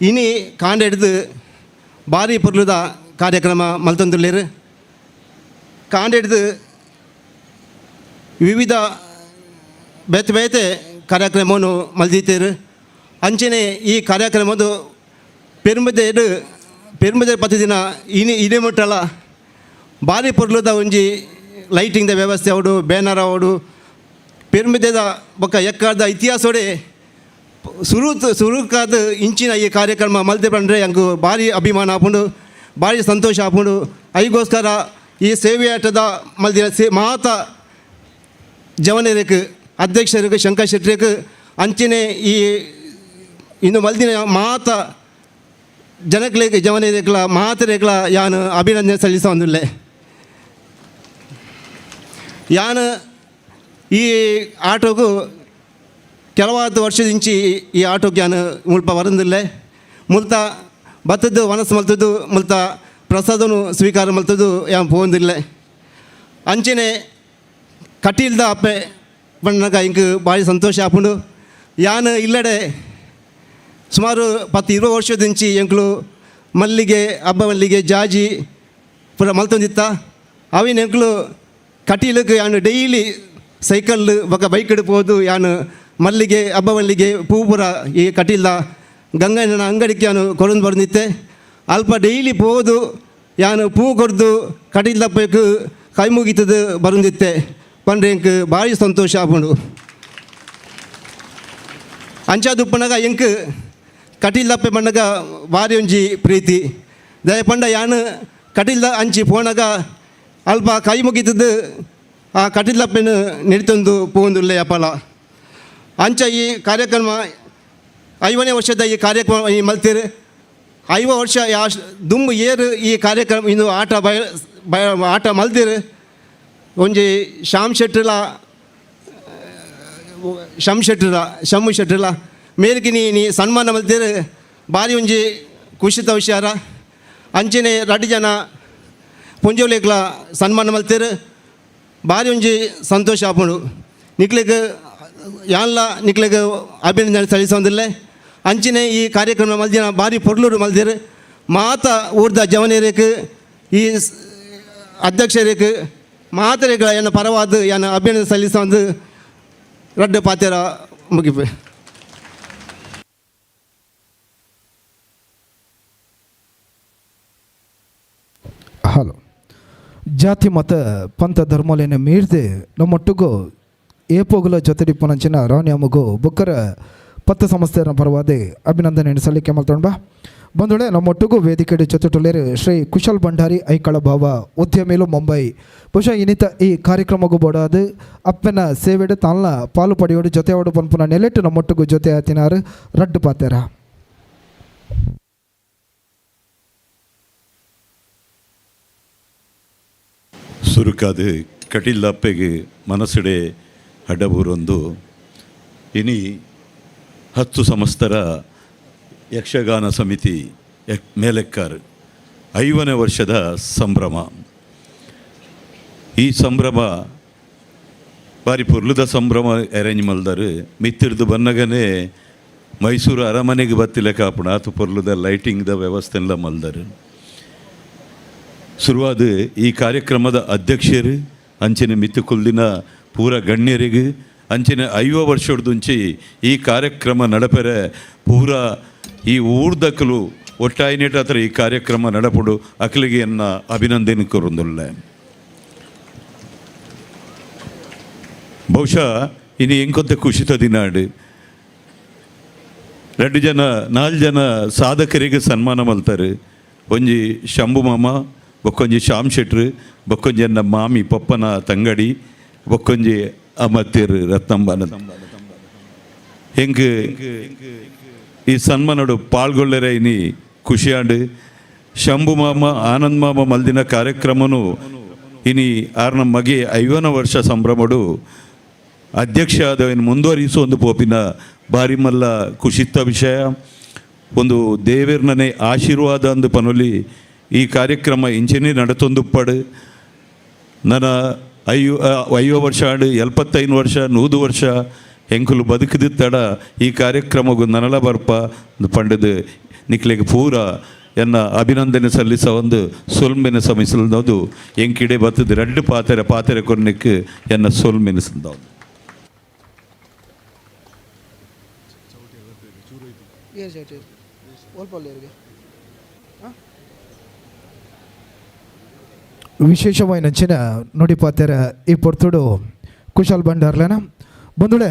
ಇನಿ ಕಾಂಡ ಹಿಡಿದು ಭಾರಿ ಪೊರ್ಲುದ ಕಾರ್ಯಕ್ರಮ ಮಲ್ತೊಂದುಲ್ಲೇರು. ಕಾಂಡ ಹಿಡಿದು ವಿವಿಧ ಬೇತೆ ಬೇತೆ ಕಾರ್ಯಕ್ರಮವನ್ನು ಮಲ್ದಿತ್ತೇರು. ಅಂಚನೆ ಈ ಕಾರ್ಯಕ್ರಮದ ಪೆರುಮದೇಡು ಪೆರುಮದೆ ಪ್ರತಿದಿನ ಇನಿ ಇದೇ ಮುಟ್ಟಲ ಭಾರಿ ಪೊರ್ಲುದ ಒಂಜಿ ಲೈಟಿಂಗ್ದ ವ್ಯವಸ್ಥೆ ಅವಡು, ಬ್ಯಾನರ್ ಅವಡು, ಪೆರುಮದೆದ ಬೊಕ್ಕ ಎಕ್ಕಾದ ಇತಿಹಾಸೋಡೆ ಸುರುಕಾದ ಇಂಚಿನ ಈ ಕಾರ್ಯಕ್ರಮ ಮಲ್ದೆ ಬಂದರೆ ಅಂಕು ಭಾರಿ ಅಭಿಮಾನ ಆಪುಂಡು, ಭಾರಿ ಸಂತೋಷ ಆಪುಂಡು. ಐಗೋಸ್ಕರ ಈ ಸೇವೆಯಾಟದ ಮಲ್ದಿನ ಸೇ ಮಾತ ಜವನರಿಗೆ ಅಧ್ಯಕ್ಷರಿಗೆ ಶಂಕರ್ ಶೆಟ್ಟಿಗೆ ಅಂಚಿನೆ ಈ ಇನ್ನು ಮಲ್ದಿನ ಮಾತ ಜನಗಳಿಗೆ ಜವನರಿಗಳ ಮಾತರೆಗಳ ಯಾನು ಅಭಿನಂದನೆ ಸಲ್ಲಿಸ ಒಂದುಲ್ಲೆ. ಯಾನು ಈ ಆಟೋಗೂ ಕೆಲವಾದ ವರ್ಷದಿಂಚಿ ಈ ಆಟೋಗೆ ಯಾನು ಮುಲ್ಪ ವರಂದಿಲ್ಲೆ. ಮುಲ್ತ ಬತ್ತದ್ದು ವನಸ್ಸು ಮಲ್ತದ್ದು ಮುಲ್ತ ಪ್ರಸಾದನು ಸ್ವೀಕಾರ ಮಲ್ತದ್ದು ಯಾನ್ ಪೋಂದಿಲ್ಲೆ. ಅಂಚನೆ ಕಟೀಲ್ದ ಅಪ್ಪೆ ಬಣ್ಣಗ ಇಂಕ್ ಭಾರಿ ಸಂತೋಷ ಆಪುಂಡು. ಯಾನು ಇಲ್ಲಡೆ ಸುಮಾರು 10-20 ವರ್ಷದಿಂಚಿ ಎಂಕ್ಲು ಮಲ್ಲಿಗೆ ಹಬ್ಬ ಮಲ್ಲಿಗೆ ಜಾಜಿ ಪೂರ ಮಲ್ತೊಂದಿತ್ತ. ಅವಿನ ಎಂಕ್ಲು ಕಟೀಲಕ್ಕೆ ಯಾನು ಡೈಲಿ ಸೈಕಲ್ ಬೊಕ್ಕ ಬೈಕ್ ಪೋದು ಯಾನು ಮಲ್ಲಿಗೆ ಹಬ್ಬ ಮಲ್ಲಿಗೆ ಪೂ ಪೂರ ಈ ಕಟೀಲ್ದ ಗಂಗಣ್ಣನ ಅಂಗಡಿಗೆ ಯಾನು ಕೊರೊಂದು ಬರೊಂದಿತ್ತೆ. ಅಲ್ಪ ಡೈಲಿ ಪೋದು ಯಾನು ಪೂ ಕೊರ್ದು ಕಟೀಲ್ದಪ್ಪಗ್ ಕೈ ಮುಗಿತದ ಬರೊಂದಿತ್ತೆ ಪಂಡ್ರೆ ಎಂಕ್ ಭಾರಿ ಸಂತೋಷ ಆಪುಂಡು. ಅಂಚಾದ್ ಉಪ್ಪುನಗ ಎಂಕ್ ಕಟೀಲ್ದಪ್ಪೆ ಪನ್ನಗ ಭಾರಿ ಒಂಜಿ ಪ್ರೀತಿ. ದಾಯೆ ಪಂಡ ಯಾನು ಕಟೀಲ್ದ ಅಂಚಿ ಪೋನಗ ಅಲ್ಪ ಕೈ ಮುಗಿತದ ಆ ಕಟೀಲ್ದಪ್ಪೆನ್ ನೆರಿತೊಂದು ಪೋವೊಂದುಲ್ಲೆ ಅಪಲ. ಅಂಚ ಈ ಕಾರ್ಯಕ್ರಮ 50ನೇ ವರ್ಷದ ಈ ಕಾರ್ಯಕ್ರಮ ಈ ಮಲ್ತೆರ್. 50 ವರ್ಷ ದುಂಬು ಏರು ಈ ಕಾರ್ಯಕ್ರಮ ಇಂದು ಆಟ ಬಯ ಬಯ ಆಟ ಮಲ್ತೆರ್. ಒಂಜಿ ಶ್ಯಾಮ್ ಶೆಟ್ರ್ಲ ಶಮ್ ಶೆಟ್ರ್ಲ ಶಮ್ಮು ಶೆಟ್ರ್ಲ ಮೇಲ್ಕಿನಿ ನೀ ಸನ್ಮಾನ ಮಲ್ತೆರ್. ಭಾರಿ ಒಂಜಿ ಖುಷಿತ ವಿಚಾರ. ಅಂಚನೆ ರಡ್ಡ್ ಜನ ಪೊಂಜೋವುಲೆಗ್ಲ ಸನ್ಮಾನ ಮಲ್ತೆರ್. ಭಾರಿ ಒಂಜಿ ಸಂತೋಷ ಆಪುಂಡು. ನಿಕ್ಲೆಗ್ ಯಾನ್ಲ ನಿಕ್ಲೆಗ್ ಅಭಿನಂದನೆ ಸಲ್ಲಿಸೊಂದುಲ್ಲೆ. ಅಂಚನೆ ಈ ಕಾರ್ಯಕ್ರಮ ಮಲ್ದಿನ ಭಾರಿ ಪೊರ್ಲುಡು ಮಲ್ದೆರ್. ಮಾತ ಊರ್ದ ಜವನೆರೆಗ್ ಈ ಅಧ್ಯಕ್ಷರೆಗ್ ಮಾತೆರೆಗ್ಲ ಎನ್ನ ಪರವಾದ್ ಯಾನ್ ಅಭಿನಂದನೆ ಸಲ್ಲಿಸೊಂದು ರಡ್ಡ್ ಪಾತೆರ ಮುಗಿಪೆ. ಹಲೋ. ಜಾತಿ ಮತ ಪಂಥ ಧರ್ಮಲೇನ ಮೀರ್ದೆ ನಮ್ಮೊಟ್ಟುಗು ಏಪೋಗುಲ ಜೊತೆಡಿಪ್ಪುನಂಚಿನ ರಾಣಿ ಅಮ್ಮಗು ಬುಕ್ಕರ ಪತ್ತು ಸಂಸ್ಥೆಯ ಪರವಾದ ಅಭಿನಂದನೆ ಸಲ್ಲಿಕೆ ಮಲ್ತೊಂಡ ಬಾ. ಬಂಧುಗಳೇ, ನಮ್ಮೊಟ್ಟಿಗೂ ವೇದಿಕೆ ಜೊತೆಟುಲ್ಲೇರು ಶ್ರೀ ಕುಶಲ್ ಭಂಡಾರಿ ಐಕಳ ಭಾವ ಉದ್ಯಮಿಲು ಮುಂಬೈ. ಬಹುಶಃ ಇನ್ನಿತ ಈ ಕಾರ್ಯಕ್ರಮಗೂ ಬೋಡಾದು ಅಪ್ಪನ ಸೇವೆಡು ತಾನ್ಲ ಪಾಲು ಪಡೆಯೋಡು ಜೊತೆಯೋಡು ಪನ್ಪುನ ನೆಲೆಟ್ಟು ನಮ್ಮೊಟ್ಟಿಗೂ ಜೊತೆ ಆತಿನಾರು ರಡ್ಡು ಪಾತೆರ. ಸುರುಕಾದು ಕಟೀಲಪ್ಪೆಗೆ ಮನಸ್ಸುಡೆ ಹಡಬೂರೊಂದು ಇನಿ 10 ಸಂಸ್ಥರ ಯಕ್ಷಗಾನ ಸಮಿತಿ ಮೇಲೆಕ್ಕಾರ್ 50ನೇ ವರ್ಷದ ಸಂಭ್ರಮ. ಈ ಸಂಭ್ರಮ ಬಾರಿ ಪೊರ್ಲುದ ಸಂಭ್ರಮ ಅರೇಂಜ್ ಮಲ್ದರು. ಮಿತ್ತಿರ್ದು ಬನ್ನಗನೇ ಮೈಸೂರು ಅರಮನೆಗೆ ಬತ್ತಿಲೆ ಕಾಪುಣ ಆತು ಪೊರ್ಲುದ ಲೈಟಿಂಗ್ದ ವ್ಯವಸ್ಥೆಲ್ಲ ಮಲ್ದರು. ಶುರುವಾದ ಈ ಕಾರ್ಯಕ್ರಮದ ಅಧ್ಯಕ್ಷರು ಅಂಚಿನ ಮಿತ್ತುಕುಲ್ದಿನ ಪೂರ ಗಣ್ಯರಿಗೆ ಅಂಚಿನ 50 ವರ್ಷಡ್ದುಂಚಿ ಈ ಕಾರ್ಯಕ್ರಮ ನಡಪೆರೆ ಪೂರ ಈ ಊರ್ದಕ್ಕಲು ಒಟ್ಟಾಯಿನೇಟ ಹತ್ರ ಈ ಕಾರ್ಯಕ್ರಮ ನಡಪುಡು ಅಕ್ಲಿಗೆ ಎನ್ನ ಅಭಿನಂದನೆ ಕೊರೊಂದುಲ್ಲೆ. ಬಹುಶಃ ಇನಿ ಎಂಕೊಂತ ಖುಷಿತ ದಿನಾಡು 2 ಜನ 4 ಜನ ಸಾಧಕರಿಗೆ ಸನ್ಮಾನ ಮಲ್ತಾರೆ. ಒಂಜಿ ಶಂಭು ಮಾಮ, ಬೊಕ್ಕೊಂಜಿ ಶ್ಯಾಮ್ ಶೆಟ್ರು, ಬೊಕ್ಕೊಂಜಿ ಎನ್ನ ಮಾಮಿ ಪಪ್ಪನ ತಂಗಡಿ, ಬೊಕ್ಕೊಂಜಿ ಅಮತ್ತಿರ್ ರತ್ನಂಬನ. ಹೆಂಗೆ ಈ ಸನ್ಮಾನಡು ಪಾಲ್ಗೊಳ್ಳರೆ ಇನಿ ಖುಷಿಯಾಂಡು. ಶಂಭು ಮಾಮ ಆನಂದ್ ಮಾಮ ಮಲ್ದಿನ ಕಾರ್ಯಕ್ರಮನು ಇನಿ ಆರ್ನ ಮಗೆ 50ನೇ ವರ್ಷ ಸಂಭ್ರಮಡು ಅಧ್ಯಕ್ಷ ಆದವನು ಮುಂದುವರಿಸೋ ಒಂದು ಪೋಪಿನ ಬಾರಿ ಮಲ್ಲ ಖುಷಿತ್ತ ವಿಷಯ. ಒಂದು ದೇವೇರ್ನನೆ ಆಶೀರ್ವಾದ ಅಂದು ಪನೊಲಿ ಈ ಕಾರ್ಯಕ್ರಮ ಇಂಚಿನೇ ನಡತೊಂದುಪ್ಪಡು. ನನ್ನ 50 ವರ್ಷ ಆಡು 75 ವರ್ಷ 100 ವರ್ಷ ಎಂಕುಲು ಬದುಕಿದಿತ್ತಡ ಈ ಕಾರ್ಯಕ್ರಮಗೂ ನನಲ ಬರ್ಪ ಪಂಡದು ನಿಕ್ಲೆಗ್ ಪೂರ ಎನ್ನ ಅಭಿನಂದನೆ ಸಲ್ಲಿಸ ಒಂದು ಸೊಲ್ಮೆನೆ ಸಮಿಸಲ್ದದು ಎಂಕಿಡೆ ಬತ್ತದ ರಡ್ಡು ಪಾತೆರೆ ಪಾತೆರೆ ಕೊರ್ನಿಕ್ ಎನ್ನ ಸೊಲ್ಮೆನೆ ಸಂದವು. ವಿಶೇಷವಾಯಿನಂಚಿನ ನುಡಿ ಪಾತೆರ ಈ ಪೊರ್ತುಡು ಕುಶಾಲ್ ಭಂಡಾರ್ಲೆನ. ಬಂಧುಳೆ,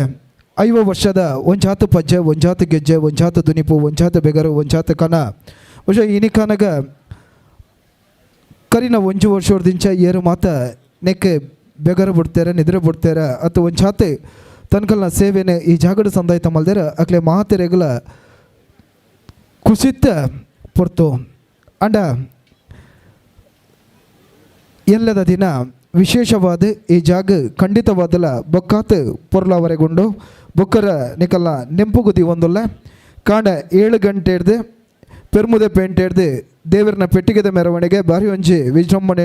50 ವರ್ಷದ ಒಂಜಾತು ಪಜ್ಜೆ, ಒಂಜಾತು ಗೆಜ್ಜೆ, ಒಂಜಾತು ದುನಿಪು, ಒಂಜಾತು ಬೆಗರು, ಒಂಜಾತು ಕನ. ಬಹುಶಃ ಇನಿಕನಗ ಕರಿನ ಒಂಜು ವರ್ಷದಿಂಚ ಏರು ಮಾತ ನೆಕ್ಕೆ ಬೆಗರು ಬಿಡ್ತಾರೆ, ನಿದ್ರೆ ಬಿಡ್ತಾರೆ ಅಥವಾ ಒಂಜಾತೆ ತನ್ಕಲ್ನ ಸೇವೆನೆ ಈ ಜಾಗಡ ಸಂದಾಯ ತಮ್ಮಲ್ದೇರ ಅಕ್ಲೆ ಮಾತೆರೆಗಳ ಕುಸಿತ ಪೊರ್ತು. ಅಂಡ ಎಲ್ಲದ ದಿನ ವಿಶೇಷವಾದ ಈ ಜಾಗ ಖಂಡಿತವಾದಲ ಬೊಕ್ಕಾತ್ ಪೊರ್ಲವರೆಗುಂಡು ಬೊಕ್ಕರ ನಿಕಲ್ಲ ನೆಂಪುಗುದಿ ಒಂದುಲ್ಲ. ಕಾಂಡ 7 ಗಂಟೆ ಹಿಡ್ದು ಪೆರ್ಮುದೆ ಪೇಂಟೆ ಹಿಡ್ದು ದೇವರನ ಪೆಟ್ಟಿಗೆದ ಮೆರವಣಿಗೆ ಭಾರಿ ಒಂಜಿ ವಿಜೃಂಭಣೆ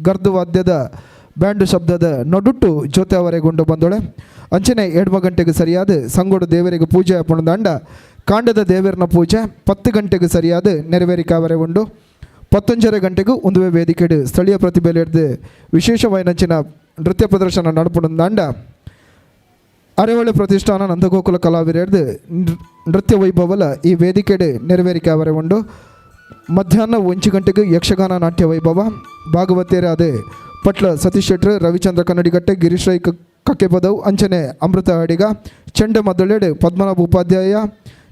ಗರ್ದು ವಾದ್ಯದ ಬ್ಯಾಂಡ್ ಶಬ್ದದ ನಡುಟ್ಟು ಜೊತೆ ಅವರೆಗುಂಡು ಬಂದೊಳೆ. ಅಂಚನೆ 7 ಗಂಟೆಗೆ ಸರಿಯಾದ ಸಂಗೋಡು ದೇವರಿಗೆ ಪೂಜೆ ಅಪ್ಪಣದಂಡ ಕಾಂಡದ ದೇವರನ ಪೂಜೆ 10 ಗಂಟೆಗೆ ಸರಿಯಾದ ನೆರವೇರಿಕೆ ಉಂಡು. 10:30 ಗಂಟೆಗೂ ಒಂದು ವೇದಿಕೆಡು ಸ್ಥಳೀಯ ಪ್ರತಿಭೆಯಲ್ಲಿ ವಿಶೇಷವಾಯಿನಂಚಿನ ನೃತ್ಯ ಪ್ರದರ್ಶನ ನಡಪುಣದಂಡ Arevale ಪ್ರತಿಷ್ಠಾನ ನಂದಗೋಕುಲ ಕಲಾವಿದರ್ದು ನೃತ್ಯ ವೈಭವಲ ಈ ವೇದಿಕೆಡೆ ನೆರವೇರಿಕೆ ಅವರೆ ಉಂಡು. ಮಧ್ಯಾಹ್ನ 1 ಗಂಟೆಗೆ ಯಕ್ಷಗಾನ ನಾಟ್ಯ ವೈಭವ ಭಾಗವತೇರಾದ ಪಟ್ಲ ಸತೀಶ್ ಶೆಟ್ರು, ರವಿಚಂದ್ರ ಕನ್ನಡಿಗಟ್ಟೆ, ಗಿರೀಶ್ ರೈ ಕಕ್ಕೆಪದವ್, ಅಂಚನೆ ಅಮೃತ ಅಡಿಗ, ಚೆಂಡೆ ಮದ್ದಳೆಡೆ ಪದ್ಮನಾಭ ಉಪಾಧ್ಯಾಯ,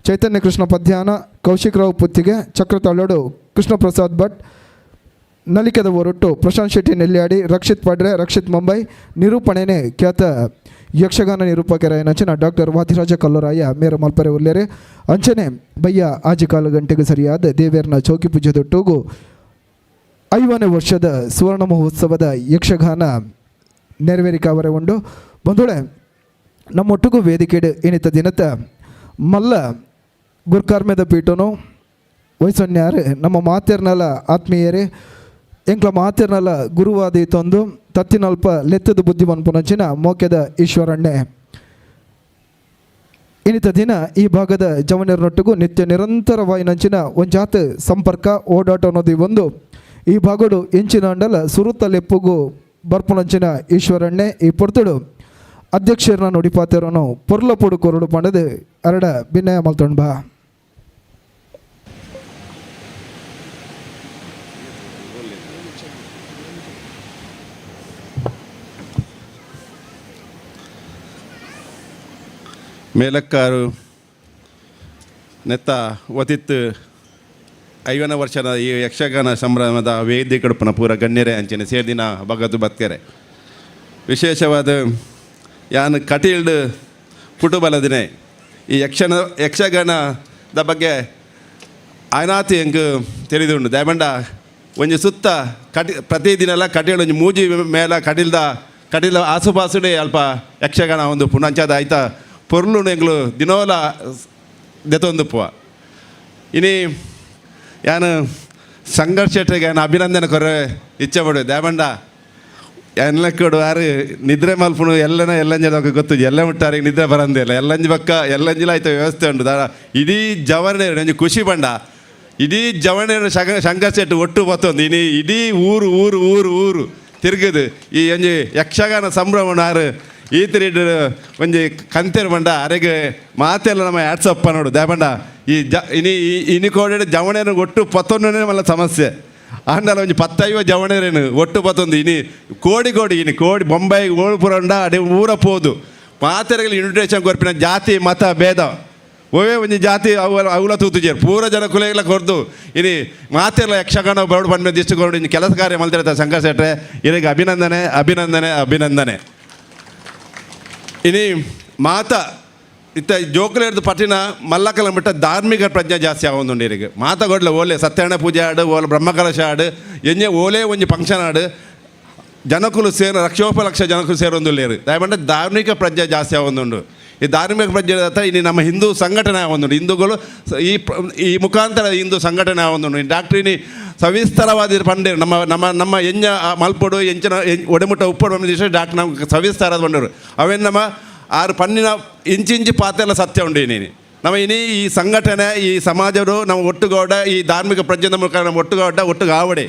ಚೈತನ್ಯ ಕೃಷ್ಣ ಪದ್ಯಾನ, ಕೌಶಿಕ್ ರಾವ್ ಪುತ್ತಿಗೆ, ಚಕ್ರತಾಳೋಡು ಕೃಷ್ಣಪ್ರಸಾದ್ ಭಟ್, ನಲಿಕೆದ ಒರೊಟ್ಟು ಪ್ರಶಾಂತ್ ಶೆಟ್ಟಿ ನೆಲ್ಯಾಡಿ, ರಕ್ಷಿತ್ ಪಡ್ರೆ, ರಕ್ಷಿತ್ ಮುಂಬೈ, ನಿರೂಪಣೆನೆ ಖ್ಯಾತ ಯಕ್ಷಗಾನ ನಿರೂಪಕರಾಯನಂಚಿನ ಡಾಕ್ಟರ್ ವಾದಿರಾಜ ಕಲ್ಲೂರಾಯ ಮೇರು ಮಲ್ಪರೆ ಉಲ್ಲೇರೆ. ಅಂಚನೆ ಬಯ್ಯ ಆಜಿಕಾಲು ಗಂಟೆಗೆ ಸರಿಯಾದ ದೇವೇರ್ನ ಚೌಕಿ ಪೂಜೆದೊಟ್ಟುಗು 50ನೇ ವರ್ಷದ ಸುವರ್ಣ ಮಹೋತ್ಸವದ ಯಕ್ಷಗಾನ ನೆರವೇರಿಕೆ ಅವರ ಉಂಡು. ಬಂಧುಳೆ, ನಮ್ಮೊಟ್ಟಿಗೂ ವೇದಿಕೆಡು ಏನಿತ ದಿನತ ಮಲ್ಲ ಗುರ್ಕಾರ್ಮೆದ ಪೀಠನು ವಯಸ್ಸನ್ಯಾರು ನಮ್ಮ ಮಾತೆರ್ನಲ ಆತ್ಮೀಯರೇ ಎಂಕ್ಲ ಮಾತೆರ್ನಲ ಗುರುವಾದಿ ತಂದು ತತ್ತಿನಲ್ಪ ಲೆತ್ತದ ಬುದ್ಧಿ ಮನ್ಪುನಂಚಿನ ಮೋಕೆದ ಈಶ್ವರಣ್ಣೆ ಇನ್ನಿತ ದಿನ ಈ ಭಾಗದ ಜವನರನೊಟ್ಟಿಗೂ ನಿತ್ಯ ನಿರಂತರವಾಯಿನಂಚಿನ ಒಂಜಾತ ಸಂಪರ್ಕ ಓಡಾಟ ಅನ್ನೋದು ಒಂದು ಈ ಭಾಗಡು ಎಂಚಿನ ಅಂಡಲ ಸುರುತ ಲೆಪ್ಪುಗು ಬರ್ಪುನಂಚಿನ ಈಶ್ವರಣ್ಣೆ ಈ ಪೊರ್ತುಡು ಅಧ್ಯಕ್ಷರನ್ನ ನುಡಿಪಾತೆರನು ಪೊರ್ಲಪೊಡು ಕೊರಡು ಪಂಡದು ಅರಡ ಬಿನ್ನಯ ಮಲ್ತೊಂಡ್ ಬಾ. ಮೇಲಕ್ಕಾರು ನೆತ್ತ ವತಿತ್ತು 50ನೇ ವರ್ಷದ ಈ ಯಕ್ಷಗಾನ ಸಂಭ್ರಮದ ವೇದಿಕೆ ಪೂರ ಗಣ್ಯರೇ ಅಂಚನೆ ಸೇರ್ದಿನ ಬಗದು ಬತ್ಕೆರೆ ವಿಶೇಷವಾದ ಯಾನ್ ಕಟೀಲ್ಡ್ ಪುಟುಬಲದಿನೇ ಈ ಯಕ್ಷಗಾನದ ಬಗ್ಗೆ ಆಯ್ನಾತಿ ಎಂಕ್ ತಿಳಿದುಂಡು. ದಯಮಂಡ ಒಂಜಿ ಸುತ್ತ ಕಟಿ ಪ್ರತಿದಿನ ಕಟೀಲ್ ಒಂಜಿ ಮೂಜಿ ಮೇಲ ಕಟೀಲ ಆಸುಪಾಸುಡೆ ಅಲ್ಪ ಯಕ್ಷಗಾನ ಒಂದು ಪುನಂಚಾದ ಆಯ್ತಾ ಪೊರ್ಲು ಎಂಗ್ಲು ದಿನೋಲ ದೆತೊಂದುಪ್ಪುವ. ಇನಿ ಯಾನು ಸಂಘರ್ಷ ಯಾನು ಅಭಿನಂದನೆ ಕೊರೆ ಇಚ್ಛೆ ಪಡುವೆ. ದಯಮಂಡ ಎಲ್ಲಕ್ಕಡು ಯಾರು ನಿದ್ರೆ ಮಲ್ಪುನು ಎಲ್ಲನ ಎಲ್ಲಂಜ ಗೊತ್ತು ಎಲ್ಲ ಮುಟ್ಟಾರಿಗೆ ನಿದ್ರೆ ಬರಂದಿಲ್ಲ ಎಲ್ಲಂಜಿ ಬಕ್ಕ ಎಲ್ಲಂಜಿಲ ಆಯ್ತು ವ್ಯವಸ್ಥೆ ಉಂಟು. ದಾರ ಇಡೀ ಜವನೆ ಒಂಜಿ ಖುಷಿ ಬಂಡ ಇಡೀ ಜವನೆ ಶಂಕರ್ ಶೆಟ್ಟಿ ಒಟ್ಟು ಬತ್ತೊಂದು ಇನಿ ಇಡೀ ಊರು ಊರು ಊರು ಊರು ತಿರುಗದು ಈ ಒಂಜಿ ಯಕ್ಷಗಾನ ಸಂಭ್ರಮ ಆರು ಈ ತಿರಿಡ್ ಒಂಜಿ ಕಂತೆರ್ ಬಂಡ ಅರೆಗೆ ಮಾತೆಲ್ಲ ನಮ್ಮ ಆಟ್ಸಪ್ಪ ನೋಡು. ದಯಬಂಡ ಈ ಜ ಇನಿ ಇನಿ ಕೋಡೆ ಜವಣೇನು ಒಟ್ಟು ಪತ್ತೊಂದನೇ ಮಲ್ಲ ಸಮಸ್ಯೆ ಆಂಡಲ ಒಂಜಿ 10-50 ಜವಣೇರೇನು ಒಟ್ಟು ಪತ್ತೊಂದು ಇನಿ ಕೋಡಿ ಕೋಡಿ ಇನಿ ಕೋಡಿ ಬೊಂಬೈ ಓಳ್ಪುರ ಉಂಡ ಅಡೆ ಊರ ಪೋದು ಮಾತೆರೆಗಳ ಇನ್ವಿಟೇಷನ್ ಕೊರ್ಪಿನ ಜಾತಿ ಮತ ಭೇದ ಒವೇ ಒಂಜಿ ಜಾತಿ ಅವು ಅವುಲ ತೂತುಜೇರು ಪೂರ ಜನ ಕುಲೆಗಳ ಕೊರ್ದು ಇನಿ ಮಾತೆಲ್ಲ ಯಕ್ಷಗಾನ ಬರೋಡು ಬಂದ ದಿಷ್ಟು ಇನ್ನು ಕೆಲಸ ಕಾರ್ಯ ಮಲ್ತಿರತ್ತ ಶಂಕರ್ ಶೆಟ್ರೆ ಇನಿಗೆ ಅಭಿನಂದನೆ ಅಭಿನಂದನೆ ಅಭಿನಂದನೆ. ಇನಿ ಮಾತ ಇತ್ತ ಜೋಕುಲೇರ್ದು ಪಟ್ಟಿನ ಮಲ್ಲಕಲ ಬಿಟ್ಟ ಧಾರ್ಮಿಕ ಪ್ರಜ್ಞೆ ಜಾಸ್ತಿ ಆವೊಂದುಂಡು ಇರಿಗೆ ಮಾತ ಗೊಡ್ಲೆ ಓಲೆ ಸತ್ಯನಾರಾಯಣ ಪೂಜೆ ಆಡು ಓಲೆ ಬ್ರಹ್ಮಕಲಶ ಆಡು ಎಂಜೆ ಓಲೆ ಒಂಜಿ ಫಂಕ್ಷನ್ ಆಡು ಜನಕುಲು ಸೇರು ಲಕ್ಷೋಪಲಕ್ಷ ಜನಕುಲು ಸೇರೊಂದುಲ್ಲೇರು. ದಯಮಂಡ ಧಾರ್ಮಿಕ ಪ್ರಜ್ಞೆ ಜಾಸ್ತಿ ಆವೊಂದುಂಡು. ಈ ಧಾರ್ಮಿಕ ಪ್ರಜ್ಞೆ ಹತ್ರ ಇನ್ನು ನಮ್ಮ ಹಿಂದೂ ಸಂಘಟನೆ ಆವೊಂದುಂಡು. ಹಿಂದೂಗಳು ಈ ಈ ಮುಖಾಂತರ ಹಿಂದೂ ಸಂಘಟನೆ ಆವೊಂದುಂಡು. ಡಾಕ್ಟ್ರ್ ಇನಿ ಸವಿಸ್ತರವಾದ ಪಂಡೇರು ನಮ್ಮ ನಮ್ಮ ನಮ್ಮ ಎಂಜ ಮಲ್ಪೊಡು ಎಂಚಿನ ಒಡೆಮುಟ್ಟ ಉಪ್ಪೊಡು ಬಂದ ಡಾಕ್ಟ್ರ್ ನಮ್ಗೆ ಸವಿಸ್ತಾರದ ಬಂಡರು ಅವೇನು ನಮ್ಮ ಆರು ಪನ್ನಿನ ಇಂಚಿಂಚಿ ಪಾತೆಲ್ಲ ಸತ್ಯ ಉಂಡು. ಇನ್ನೇನು ನಮ್ಮ ಇನಿ ಈ ಸಂಘಟನೆ ಈ ಸಮಾಜರು ನಮ್ಮ ಒಟ್ಟುಗೌಡ ಈ ಧಾರ್ಮಿಕ ಪ್ರಜ್ಞೆದ ಮೂಲಕ ನಮ್ಮ ಒಟ್ಟುಗೌಡ ಒಟ್ಟುಗಾವಡೆ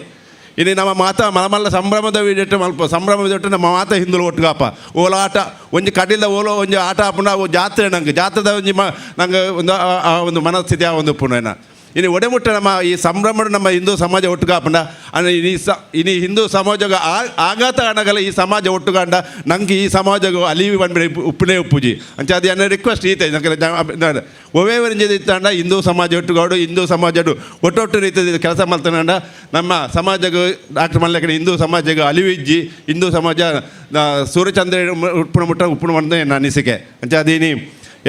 ಇನಿ ನಮ್ಮ ಮಾತ ಮಲಮಲ್ಲ ಸಂಭ್ರಮದ ವಿಡಿಟ್ಟು ಮಲ್ಪ ಸಂಭ್ರಮದ ಇಟ್ಟು ನಮ್ಮ ಮಾತ ಹಿಂದುಳು ಒಟ್ಟುಗಾಪ ಓಲಾಟ ಒಂಜಿ ಕಡಿಲ್ದ ಓಲೋ ಒಂಜಿ ಆಟ ಆಪುಂಡ ಅವು ಜಾತ್ರೆ ನಂಗೆ ಜಾತ್ರೆದ ಒಂಜಿ ನಂಗೆ ಒಂದು ಆ ಒಂದು ಮನಸ್ಥಿತಿ ಆ ಒಂದು ಪುಣ್ಯನ ಇನಿ ಒಡೆಮುಟ್ಟ ನಮ್ಮ ಈ ಸಂಭ್ರಮ ನಮ್ಮ ಹಿಂದೂ ಸಮಾಜ ಒಟ್ಟುಗಾಪಂಡ ಅಂದರೆ ಇನಿ ಹಿಂದೂ ಸಮಾಜ ಆಘಾತ ಅಣಗಲ ಈ ಸಮಾಜ ಒಟ್ಟುಗಾಂಡ ನಂಗೆ ಈ ಸಮಾಜ ಅಲಿವಿ ಬಂದ್ಬಿಡಿ ಉಪ್ಪುನೇ ಉಪ್ಪುಜಿ ಅಂಚ ಅದು ಎನ್ನ ರಿಕ್ವೆಸ್ಟ್ ಈತೆ ನಂಗೆ ಒವೇ ಇತ್ತಂಡ ಹಿಂದೂ ಸಮಾಜ ಒಟ್ಟುಗಾಡು ಹಿಂದೂ ಸಮಾಜ ಒಟ್ಟೊಟ್ಟು ರೀತಿಯ ಕೆಲಸ ಮಾಡ್ತಾನಂಡ ನಮ್ಮ ಸಮಾಜಕ್ಕೆ ಡಾಕ್ಟರ್ ಮಲ್ಲಕಡೆ ಹಿಂದೂ ಸಮಾಜಕ್ಕೆ ಅಲಿವಿಜ್ಜಿ ಹಿಂದೂ ಸಮಾಜ ಸೂರ್ಯಚಂದ್ರ ಉಪ್ಪುನ ಮುಟ್ಟ ಉಪ್ಪುನ ಬಂದ ನನ್ನ ಅನಿಸಿಕೆ ಅಂಚ ಅದೇನಿ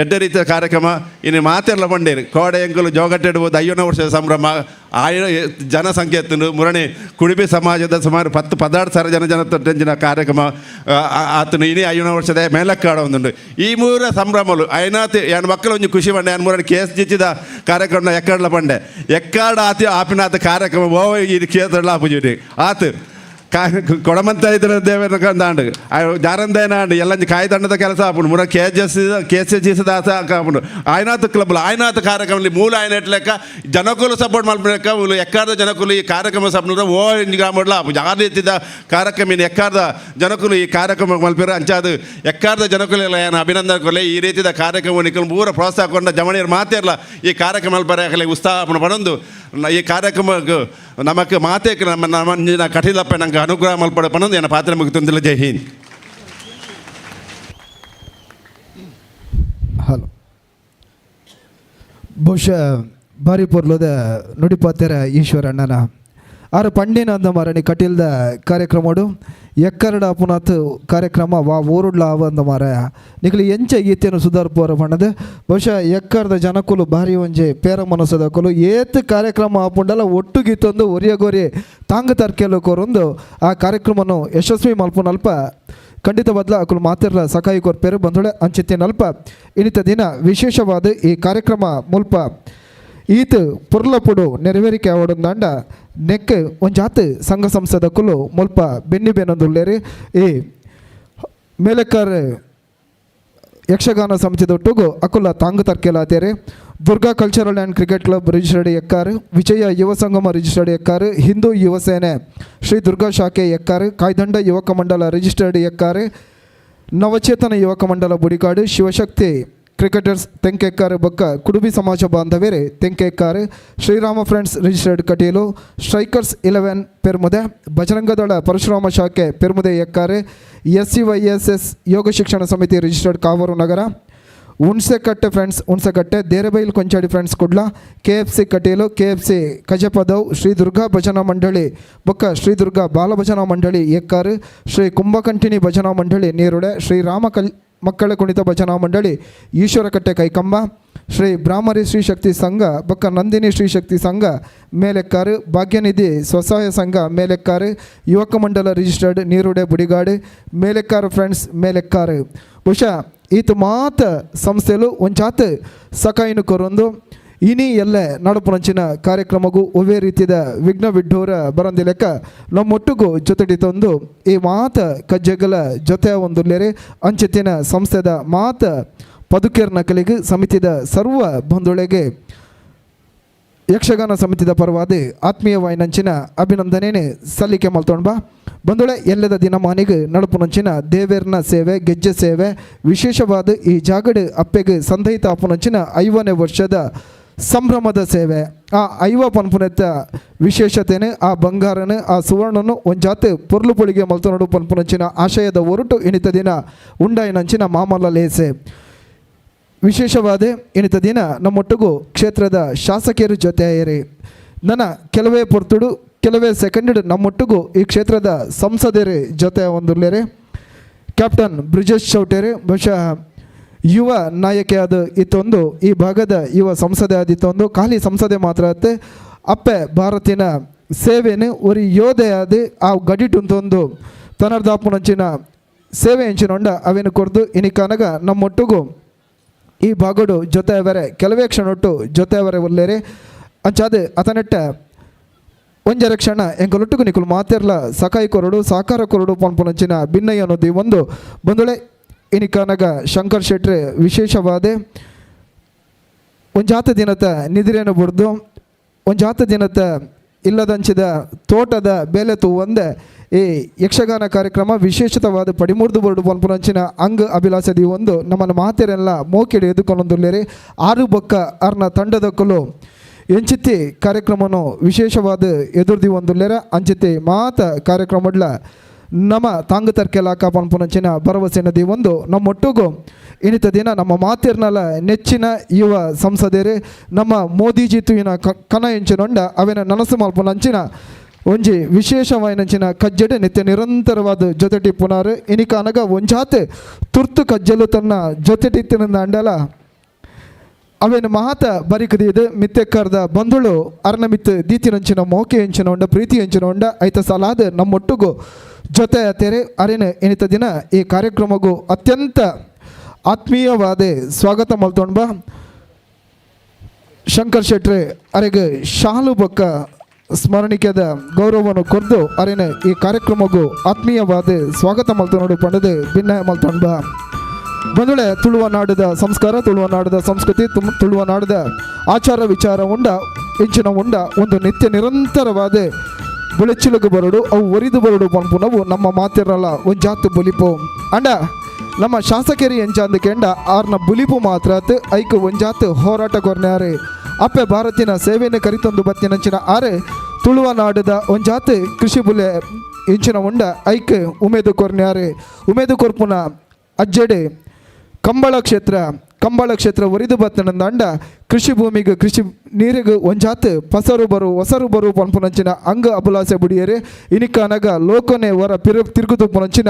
ಎಡ್ಡ ರೀತಿಯ ಕಾರ್ಯಕ್ರಮ ಇನ್ನು ಮಾತೆಲ್ಲ ಬಂಡೇರು ಕೋಡೆ ಎಂಕುಲು ಜೋಗಟ್ಟೆ ಇಡ್ಬೋದು 50ನೇ ವರ್ಷದ ಸಂಭ್ರಮ ಆಯ ಜನಸಂಖ್ಯೆ ಮುರಣಿ ಕುಡಿಬಿ ಸಮಾಜದ ಸುಮಾರು 10-16 ಸಾವಿರ ಜನ ಜನ ತೊಟ್ಟಂಚಿನ ಕಾರ್ಯಕ್ರಮ ಆತನು ಇನಿ 50ನೇ ವರ್ಷದ ಮೇಲಕ್ಕಾಡ ಒಂದುಂಡು. ಈ ಮೂರ ಸಂಭ್ರಮಲು ಐನಾತಿ ಯಾನ್ ಮಕ್ಕಳು ಒಂಜಿ ಖುಷಿ ಬಂಡೆ ಯಾನ್ ಮೂರನಿ ಕೆ ಎಸ್ ಜಿಚ್ಚಿದ ಕಾರ್ಯಕ್ರಮ ಎಕ್ಕಡ್ಲ ಬಂಡೆ ಎಕ್ಕಾಡ ಆತಿ ಆಪಿನಾಥ ಕಾರ್ಯಕ್ರಮ ಓ ಈ ಕ್ಷೇತ್ರ ಆಪುಜಿ ಆತು ಕೊಡಮಂತ ಇದ್ರೆ ದೇವರ ಕಂದಾಂಡು ಜಾರಂದೇನಾಂಡು ಎಲ್ಲ ಕಾಯ್ದಂಡದ ಕೆಲಸ ಆಪುಂಡು ಮುರ K J K C G ದಾಸ ಆಪುಂಡು ಆಯ್ನಾಥ ಕ್ಲಬ್ ಆಯ್ನಾಥ ಕಾರ್ಯಕ್ರಮ ಮೂಲ ಆಯ್ನೆಟ್ ಲೆಕ್ಕ ಜನಕುಲು ಸಪೋರ್ಟ್ ಮಲ್ಪು ಲೆಕ್ಕ ಮೂಲು ಎಕ್ಕಾರ್ದ ಜನಕುಲು ಈ ಕಾರ್ಯಕ್ರಮ ಸಪೋರ್ಟ್ ಓ ಗ್ರಾಮಡ್ಲ ಆಪು ಯಾವ ರೀತಿದ ಕಾರ್ಯಕ್ರಮ ಎಕ್ಕಾರ್ದ ಜನಕುಲು ಈ ಕಾರ್ಯಕ್ರಮ ಮಲ್ಪಿರ ಅಂಚಾದು ಎಕ್ಕಾರ್ದ ಜನಕುಲು ಏನು ಅಭಿನಂದನೆ ಕೊಲೆ ಈ ರೀತಿದ ಕಾರ್ಯಕ್ರಮ ನಿಕ್ಕಲು ಪೂರ ಪ್ರೋತ್ಸಾಹ ಕೊಂಡ ಜಮಣಿಯರು ಮಾತೇರ್ಲ ಈ ಕಾರ್ಯಕ್ರಮ ಮಲ್ಪರೆ ಉತ್ಸಾಹ ಪಡೊಂದು ಈ ಕಾರ್ಯಕ್ರಮಕ್ಕೆ ನಮಕ್ ಮಾತೆ ನಮ್ಮ ನಮ್ಮ ಕಟೀಲಪ್ಪ ನಂಗೆ ಅನುಗ್ರಹ ಮಲ್ಪಡ ಪನೊಂದು ಏನ ಪಾತ್ರ ಮುಗಿತಂದಿಲ್ಲ. ಜೈ ಹಿಂದ್. ಹಲೋ. ಬಹುಶಃ ಬಾರಿ ಪೊರ್ಲುದ ನುಡಿಪಾತೆರ ಈಶ್ವರಣ್ಣನ ಆರು ಪಂಡಿನ ಅಂದ ಮಾರಣಿ ಕಟೀಲ್ದ ಕಾರ್ಯಕ್ರಮಡು ಎಕ್ಕರಡ ಪುನಾತ್ ಕಾರ್ಯಕ್ರಮ ವಾ ಊರುಡ್ಲ ಆವ ಅಂದ ಮಾರ ನಿಕಲಿ ಎಂಚ ಗೀತೆಯನ್ನು ಸುಧಾರ್ಪೋರ ಬಣ್ಣದ ಬಹುಶಃ ಎಕ್ಕರದ ಜನಕುಲು ಭಾರಿ ಒಂಜೆ ಪೇರ ಮನಸ್ಸದಕುಲು ಏತ್ ಕಾರ್ಯಕ್ರಮ ಆಪುಂಡಲ ಒಟ್ಟು ಗೀತೊಂದು ಒರಿಯಗೊರಿ ತಾಂಗ ತರ್ಕೆಲು ಕೋರೊಂದು ಆ ಕಾರ್ಯಕ್ರಮನು ಯಶಸ್ವಿ ಮಲ್ಪುನಲ್ಪ ಖಂಡಿತ ಬದಲ ಅಕುಲು ಮಾತಿರ್ಲ ಸಕಾಯಿ ಕೊರ್ಪೇರು ಬಂಧುಳೆ ಅಂಚಿತ್ತಿನಲ್ಪ ಇನ್ನಿತ ದಿನ ವಿಶೇಷವಾದ ಈ ಕಾರ್ಯಕ್ರಮ ಮುಲ್ಪ ಈತ್ ಪೊರ್ಲಪುಡು ನೆರವೇರಿಕೆ ಆವಡೊಂದಾಂಡ ನೆಕ್ ಒಂಜಾತ್ ಸಂಘ ಸಂಸ್ಥೆದ ಕುಲು ಮುಲ್ಪ ಬೆನ್ನಿ ಬೆನ್ನೊಂದುಲ್ಲೇರಿ ಈ ಮೇಲಕ್ಕರ್ ಯಕ್ಷಗಾನ ಸಮಿತಿದೊಟ್ಟುಗು ಅಕುಲ ತಾಂಗು ತರ್ಕೆಲಾತೇರಿ Durga cultural and cricket club registered Ekkar, Vijaya Yuva Sangama registered Ekkar, Hindu Yuva Sene Shri Durga ಶಾಖೆ ಎಕ್ಕಾರ್, ಕಾಯ್ದಂಡ ಯುವಕ ಮಂಡಲ ರಿಜಿಸ್ಟರ್ಡ್ ಎಕ್ಕಾರ್, ನವಚೇತನ ಯುವಕ ಮಂಡಲ ಬುಡಿಕಾಡು, ಶಿವಶಕ್ತಿ ಕ್ರಿಕೆಟರ್ಸ್ ತೆಂಕೆಕ್ಕಾರ್ ಬೊಕ್ಕ ಕುಡುಬಿ ಸಮಾಜ ಬಾಂಧವ್ಯರೇ Tenkekkar, Shrirama friends registered Kateel, strikers 11 Permude, Bajrangadal Parashurama ಶಾಖೆ Permude Ekkar, S C Y S S Yoga Shikshana Samiti registered Kavoor Nagara, Hunsekatte friends Hunsekatte, Derebail Konchadi friends Kudla, K F C Kateel, K F C Kajapadavu, Shri Durga Bhajana Mandali ಬೊಕ್ಕ ಶ್ರೀ ದುರ್ಗಾ ಬಾಲ ಭಜನಾ ಮಂಡಳಿ ಎಕ್ಕಾರ್, ಶ್ರೀ ಕುಂಭಕಂಠಿಣಿ ಭಜನಾ ಮಂಡಳಿ ನೀರುಡೆ, ಶ್ರೀರಾಮ ಕಲ್ ಮಕ್ಕಳ ಕುಣಿತ ಭಜನಾ ಮಂಡಳಿ ಈಶ್ವರಕಟ್ಟೆ ಕೈಕಂಬ, ಶ್ರೀ ಬ್ರಾಹ್ಮರಿ ಶ್ರೀ ಶಕ್ತಿ ಸಂಘ ಬೊಕ್ಕ ನಂದಿನಿ ಶ್ರೀ ಶಕ್ತಿ ಸಂಘ ಮೇಲೆಕ್ಕಾರು, ಭಾಗ್ಯನಿಧಿ ಸ್ವಸಹಾಯ ಸಂಘ ಮೇಲೆಕ್ಕಾರು, ಯುವಕ ಮಂಡಲ ರಿಜಿಸ್ಟರ್ಡ್ ನೀರುಡೆ ಬುಡಿಗಾಡು, ಮೇಲೆಕ್ಕಾರು ಫ್ರೆಂಡ್ಸ್ ಮೇಲೆಕ್ಕಾರು. ಬಹುಶಃ ಈತ ಮಾತ ಸಂಸ್ಥೆಲು ಒಂಚಾತ್ ಸಕಾಯಿನ ಕೊರೊಂದು ಇನಿ ಎಲ್ಲ ನಡಪುನಂಚಿನ ಕಾರ್ಯಕ್ರಮಗೂ ಒವ್ವೇ ರೀತಿಯ ವಿಘ್ನ ವಿಡ್ಡೂರ ಬರಂದಿ ಲೆಕ್ಕ ನಮ್ಮೊಟ್ಟಿಗೂ ಜೊತೆಡಿ ತಂದು ಈ ಮಾತ ಕಜ್ಜೆಗಳ ಜೊತೆ ಒಂದು ಲೇರೆ ಅಂಚಿತ್ತಿನ ಸಂಸ್ಥೆದ ಮಾತ ಪದುಕೇರ್ ನಕಲಿಗೆ ಸಮಿತಿದ ಸರ್ವ ಬಂಧುಳೆಗೆ ಯಕ್ಷಗಾನ ಸಮಿತಿದ ಪರವಾದ ಆತ್ಮೀಯವಾಯಿನಂಚಿನ ಅಭಿನಂದನೆ ಸಲ್ಲಿಕೆ ಮಲ್ತೊಂಡ್ಬ ಬಂಧುಳೆ. ಎಲ್ಲದ ದಿನಮಾನಿಗೆ ನಡಪುನಂಚಿನ ದೇವೇರ್ನ ಸೇವೆ ಗೆಜ್ಜೆ ಸೇವೆ ವಿಶೇಷವಾದ ಈ ಜಾಗಡು ಅಪ್ಪೆಗೆ ಸಂದಹಿತ ಆಪುನಂಚಿನ 50ನೇ ವರ್ಷದ ಸಂಭ್ರಮದ ಸೇವೆ ಆ ಐವ ಪನ್ಪುನೆತ್ತ ವಿಶೇಷತೆನೆ ಆ ಬಂಗಾರನ ಆ ಸುವರ್ಣನು ಒಂಜಾತ್ ಪೊರ್ಲು ಪೊಳಿಗೆ ಮಲ್ತನಡು ಪನ್ಪುನಂಚಿನ ಆಶಯದ ಒರಟು ಇಣಿತ ದಿನ ಉಂಡಾಯಿನಂಚಿನ ಮಾಮಲ್ಲ ಲೇಸೆ ವಿಶೇಷವಾದ ಇಣಿತ ದಿನ ನಮ್ಮೊಟ್ಟಿಗೂ ಕ್ಷೇತ್ರದ ಶಾಸಕಿಯರ ಜೊತೆಯರಿ ನನ್ನ ಕೆಲವೇ ಪೊರ್ತುಡು ಕೆಲವೇ ಸೆಕೆಂಡ್ ನಮ್ಮೊಟ್ಟಿಗೂ ಈ ಕ್ಷೇತ್ರದ ಸಂಸದರ ಜೊತೆ ಒಂದುರ್ಲೇರಿ ಕ್ಯಾಪ್ಟನ್ ಬ್ರಿಜೇಶ್ ಚೌಟೇರಿ ಬಹುಶಃ ಯುವ ನಾಯಕಿಯಾದ ಇತ್ತೊಂದು ಈ ಭಾಗದ ಯುವ ಸಂಸದೆ ಆದಿತ್ತೊಂದು ಖಾಲಿ ಸಂಸದೆ ಮಾತ್ರ ಅತ್ತೆ ಅಪ್ಪೆ ಭಾರತಿನ ಸೇವೆನು ಒರಿ ಯೋಧೆಯಾದ ಆ ಗಡಿಟುಂತೊಂದು ತನರ್ದಾಪುನಂಚಿನ ಸೇವೆ ಎಂಚಿನೊಂಡ ಅವೇನು ಕೊರ್ದು ಇನಿಕನಗ ನಮ್ಮೊಟ್ಟಿಗೂ ಈ ಭಾಗಡು ಜೊತೆ ಅವರೆ ಕೆಲವೇ ಕ್ಷಣೊಟ್ಟು ಜೊತೆ ಅವರೆ ಒಲ್ಲೇರಿ ಅಂಚಾದ ಅತನೆಟ್ಟ ಒಂಜರ ಕ್ಷಣ ಎಂಕಲೊಟ್ಟುಗು ನಿಕುಲು ಮಾತೆರ್ಲ ಸಕಾಯಿ ಕೊರಡು ಸಾಕಾರ ಕೊರಡು ಪನ್ಪುನಂಚಿನ ಭಿನ್ನಯ್ಯ ಅನ್ನೋದು ಒಂದು ಬಂದುಳೆ ಇನಿಕನಗ ಶಂಕರ್ ಶೆಟ್ರೆ ವಿಶೇಷವಾದ ಒಂಜಾತ ದಿನದ ನಿದ್ರೆಯನ್ನು ಬುಡ್ದು ಒಂಜಾತ ದಿನದ ಇಲ್ಲದಂಚಿದ ತೋಟದ ಬೇಲೆ ತೂವಂದೆ ಈ ಯಕ್ಷಗಾನ ಕಾರ್ಯಕ್ರಮ ವಿಶೇಷತವಾದ ಪಡಿಮೂರ್ದು ಬರಡು ಪನ್ಪುನಂಚಿನ ಅಂಗ ಅಭಿಲಾಷದಿ ಒಂದು ನಮ್ಮನ್ನು ಮಾತೆರೆಲ್ಲ ಮೋಕಿಡಿ ಎದುಕೊಂಡೊಂದುಲ್ಲೇರಿ ಆರು ಬೊಕ್ಕ ಅರ್ನ ತಂಡದಕ್ಕಲು ಎಂಚಿತ್ತಿ ಕಾರ್ಯಕ್ರಮನು ವಿಶೇಷವಾದ ಎದುರ್ದಿ ಒಂದುಲ್ಲೇರ ಅಂಚಿತ್ತಿ ಮಾತ ಕಾರ್ಯಕ್ರಮಡ್ಲ ನಮ್ಮ ತಾಂಗು ತರ್ಕೆಲಾಕ ಪನ್ಪುನಂಚಿನ ಭರವಸೆ ನದಿ ಒಂದು ನಮ್ಮೊಟ್ಟಿಗೂ ಇನ್ನಿತ ದಿನ ನಮ್ಮ ಮಾತಿರ್ನಲ ನೆಚ್ಚಿನ ಯುವ ಸಂಸದರು ನಮ್ಮ ಮೋದಿಜಿ ತುವಿನ ಕನ ಎಂಚಿನೊಂಡ ಅವೇನ ನನಸು ಮಲ್ಪುನಂಚಿನ ಒಂಜಿ ವಿಶೇಷವಾಯಿನಂಚಿನ ಕಜ್ಜೆಡೆ ನಿತ್ಯ ನಿರಂತರವಾದ ಜೊತೆಟಿ ಪುನಾರು ಇನಿಕ ಅನಗ ಒಂಜಾತೆ ತುರ್ತು ಕಜ್ಜಲು ತನ್ನ ಜೊತೆಟಿತ್ತಿನ ಅಂಡಲ ಅವೇನು ಮಹಾತ ಬರಿಕದಿದು ಮಿತ್ತೆಕ್ಕರ್ದ ಬಂಧುಳು ಅರ್ನ ಮಿತ್ತು ದೀತಿನಂಚಿನ ಮೋಕೆ ಎಂಚಿನ ಉಂಡ ಪ್ರೀತಿ ಎಂಚಿನ ಉಂಡ ಐತ ಸಲಾದ ನಮ್ಮೊಟ್ಟಿಗೂ ಜೊತೆ ತೆರೆ ಅರೇನು ಎನಿತ ದಿನ ಈ ಕಾರ್ಯಕ್ರಮಗೂ ಅತ್ಯಂತ ಆತ್ಮೀಯವಾದ ಸ್ವಾಗತ ಮಲ್ತೊಂಡ್ಬ ಶಂಕರ್ ಶೆಟ್ರೆ ಅರೆಗೆ ಶಾಲು ಬೊಕ್ಕ ಸ್ಮರಣಿಕೆದ ಗೌರವವನ್ನು ಕೊರ್ದು ಅರೆನ ಈ ಕಾರ್ಯಕ್ರಮಕ್ಕೂ ಆತ್ಮೀಯವಾದ ಸ್ವಾಗತ ಮಲ್ತೊನೋಡು ಪಂಡದು ಭಿನ್ನ ಮಲ್ತೊಂಡ. ಬಂದುಳೆ ತುಳುವ ನಾಡದ ಸಂಸ್ಕಾರ, ತುಳುವ ನಾಡದ ಸಂಸ್ಕೃತಿ, ತುಳುವ ನಾಡದ ಆಚಾರ ವಿಚಾರ ಉಂಡ ಇಂಚಿನ ಉಂಡ ಒಂದು ನಿತ್ಯ ನಿರಂತರವಾದ ಬುಳೆಚಿಲುಗು ಬರಡು ಅವು ಒರಿದು ಬರಡು ಪನ್ಪುನವು ನಮ್ಮ ಮಾತಿರಲ್ಲ ಒಂಜಾತು ಬುಲಿಪು. ಅಂಡ ನಮ್ಮ ಶಾಸಕರಿ ಎಂಚಾಂದು ಕೆಂಡ ಆರ್ನ ಬುಲಿಪು ಮಾತ್ರ ಐಕ್ ಒಂಜಾತು ಹೋರಾಟ ಕೊರ್ನ್ಯಾರೆ. ಅಪ್ಪೆ ಭಾರತಿನ ಸೇವೆಯನ್ನು ಕರಿತೊಂದು ಬತ್ತಿನಂಚಿನ ಆರೆ ತುಳುವ ನಾಡದ ಒಂಜಾತು ಕೃಷಿ ಬುಲೆ ಇಂಚಿನ ಉಂಡ ಐಕ್ ಉಮೇದು ಕೊರ್ನ್ಯಾರೆ. ಉಮೇದು ಕೊರ್ಪುನ ಅಜ್ಜಡೆ ಕಂಬಳ ಕ್ಷೇತ್ರ, ಕಂಬಳ ಕ್ಷೇತ್ರ ಒರಿದು ಬತ್ತನಂದ ಕೃಷಿ ಭೂಮಿಗೆ ಕೃಷಿ ನೀರಿಗೆ ಒಂಜಾತ್ ಪಸರು ಬರು ಒಸರು ಬರು ಪನ್ಪುನಂಚಿನ ಅಂಗ ಅಬುಲಾಸೆ ಬುಡಿಯರೆ. ಇನಿಕಾನಗ ಲೋಕನೆ ವರ ಪಿರು ತಿರುಗುತುಪ್ಪುನಂಚಿನ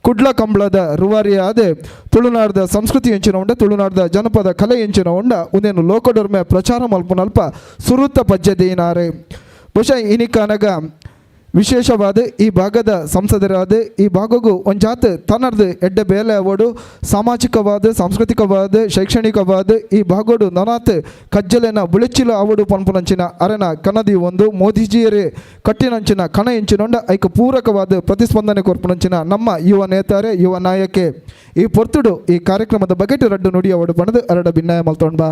ಕುಡ್ಲ ಕಂಬಳದ ರುವಾರಿಯಾದ ತುಳುನಾಡದ ಸಂಸ್ಕೃತಿ ಎಂಚಿನ ಉಂಡ, ತುಳುನಾಡದ ಜನಪದ ಕಲೆ ಎಂಚಿನ ಉಂಡ ಉಂದೇನು ಲೋಕಡೊರ್ಮೆ ಪ್ರಚಾರ ಮಲ್ಪುನಲ್ಪ ಸುರುತ್ತ ಪಜ್ಜೆದೀನಾರೆ. ಬಹುಶಃ ಇನಿಕಾನಗ ವಿಶೇಷವಾದ ಈ ಭಾಗದ ಸಂಸದರಾದ ಈ ಭಾಗಗೂ ಒಂಜಾತ್ ತನ್ನರ್ದು ಎಡ್ಡೆ ಬೇಲೆ ಅವಡು ಸಾಮಾಜಿಕವಾದ, ಸಾಂಸ್ಕೃತಿಕವಾದ, ಶೈಕ್ಷಣಿಕವಾದ ಈ ಭಾಗಡು ನನಾತ್ ಕಜ್ಜಲೆನ ಬುಳೆಚಿಲ ಅವಡು ಪನ್ಪುನಂಚಿನ ಅರೆನ ಕನದಿ ಒಂದು ಮೋದಿಜಿಯರೇ ಕಟ್ಟಿನಂಚಿನ ಕಣ ಎಂಚಿನೊಂಡ ಐಕ ಪೂರಕವಾದ ಪ್ರತಿಸ್ಪಂದನೆ ಕೊರ್ಪುನಂಚಿನ ನಮ್ಮ ಯುವ ನೇತಾರೆ, ಯುವ ನಾಯಕೆ ಈ ಪೊರ್ತುಡು ಈ ಕಾರ್ಯಕ್ರಮದ ಬಗೆಟ್ ರಡ್ಡು ನುಡಿ ಅವಡು ಬಣದು ಅರಡ ಭಿನ್ನಾಯ ಮಲ್ತೊಂಡ.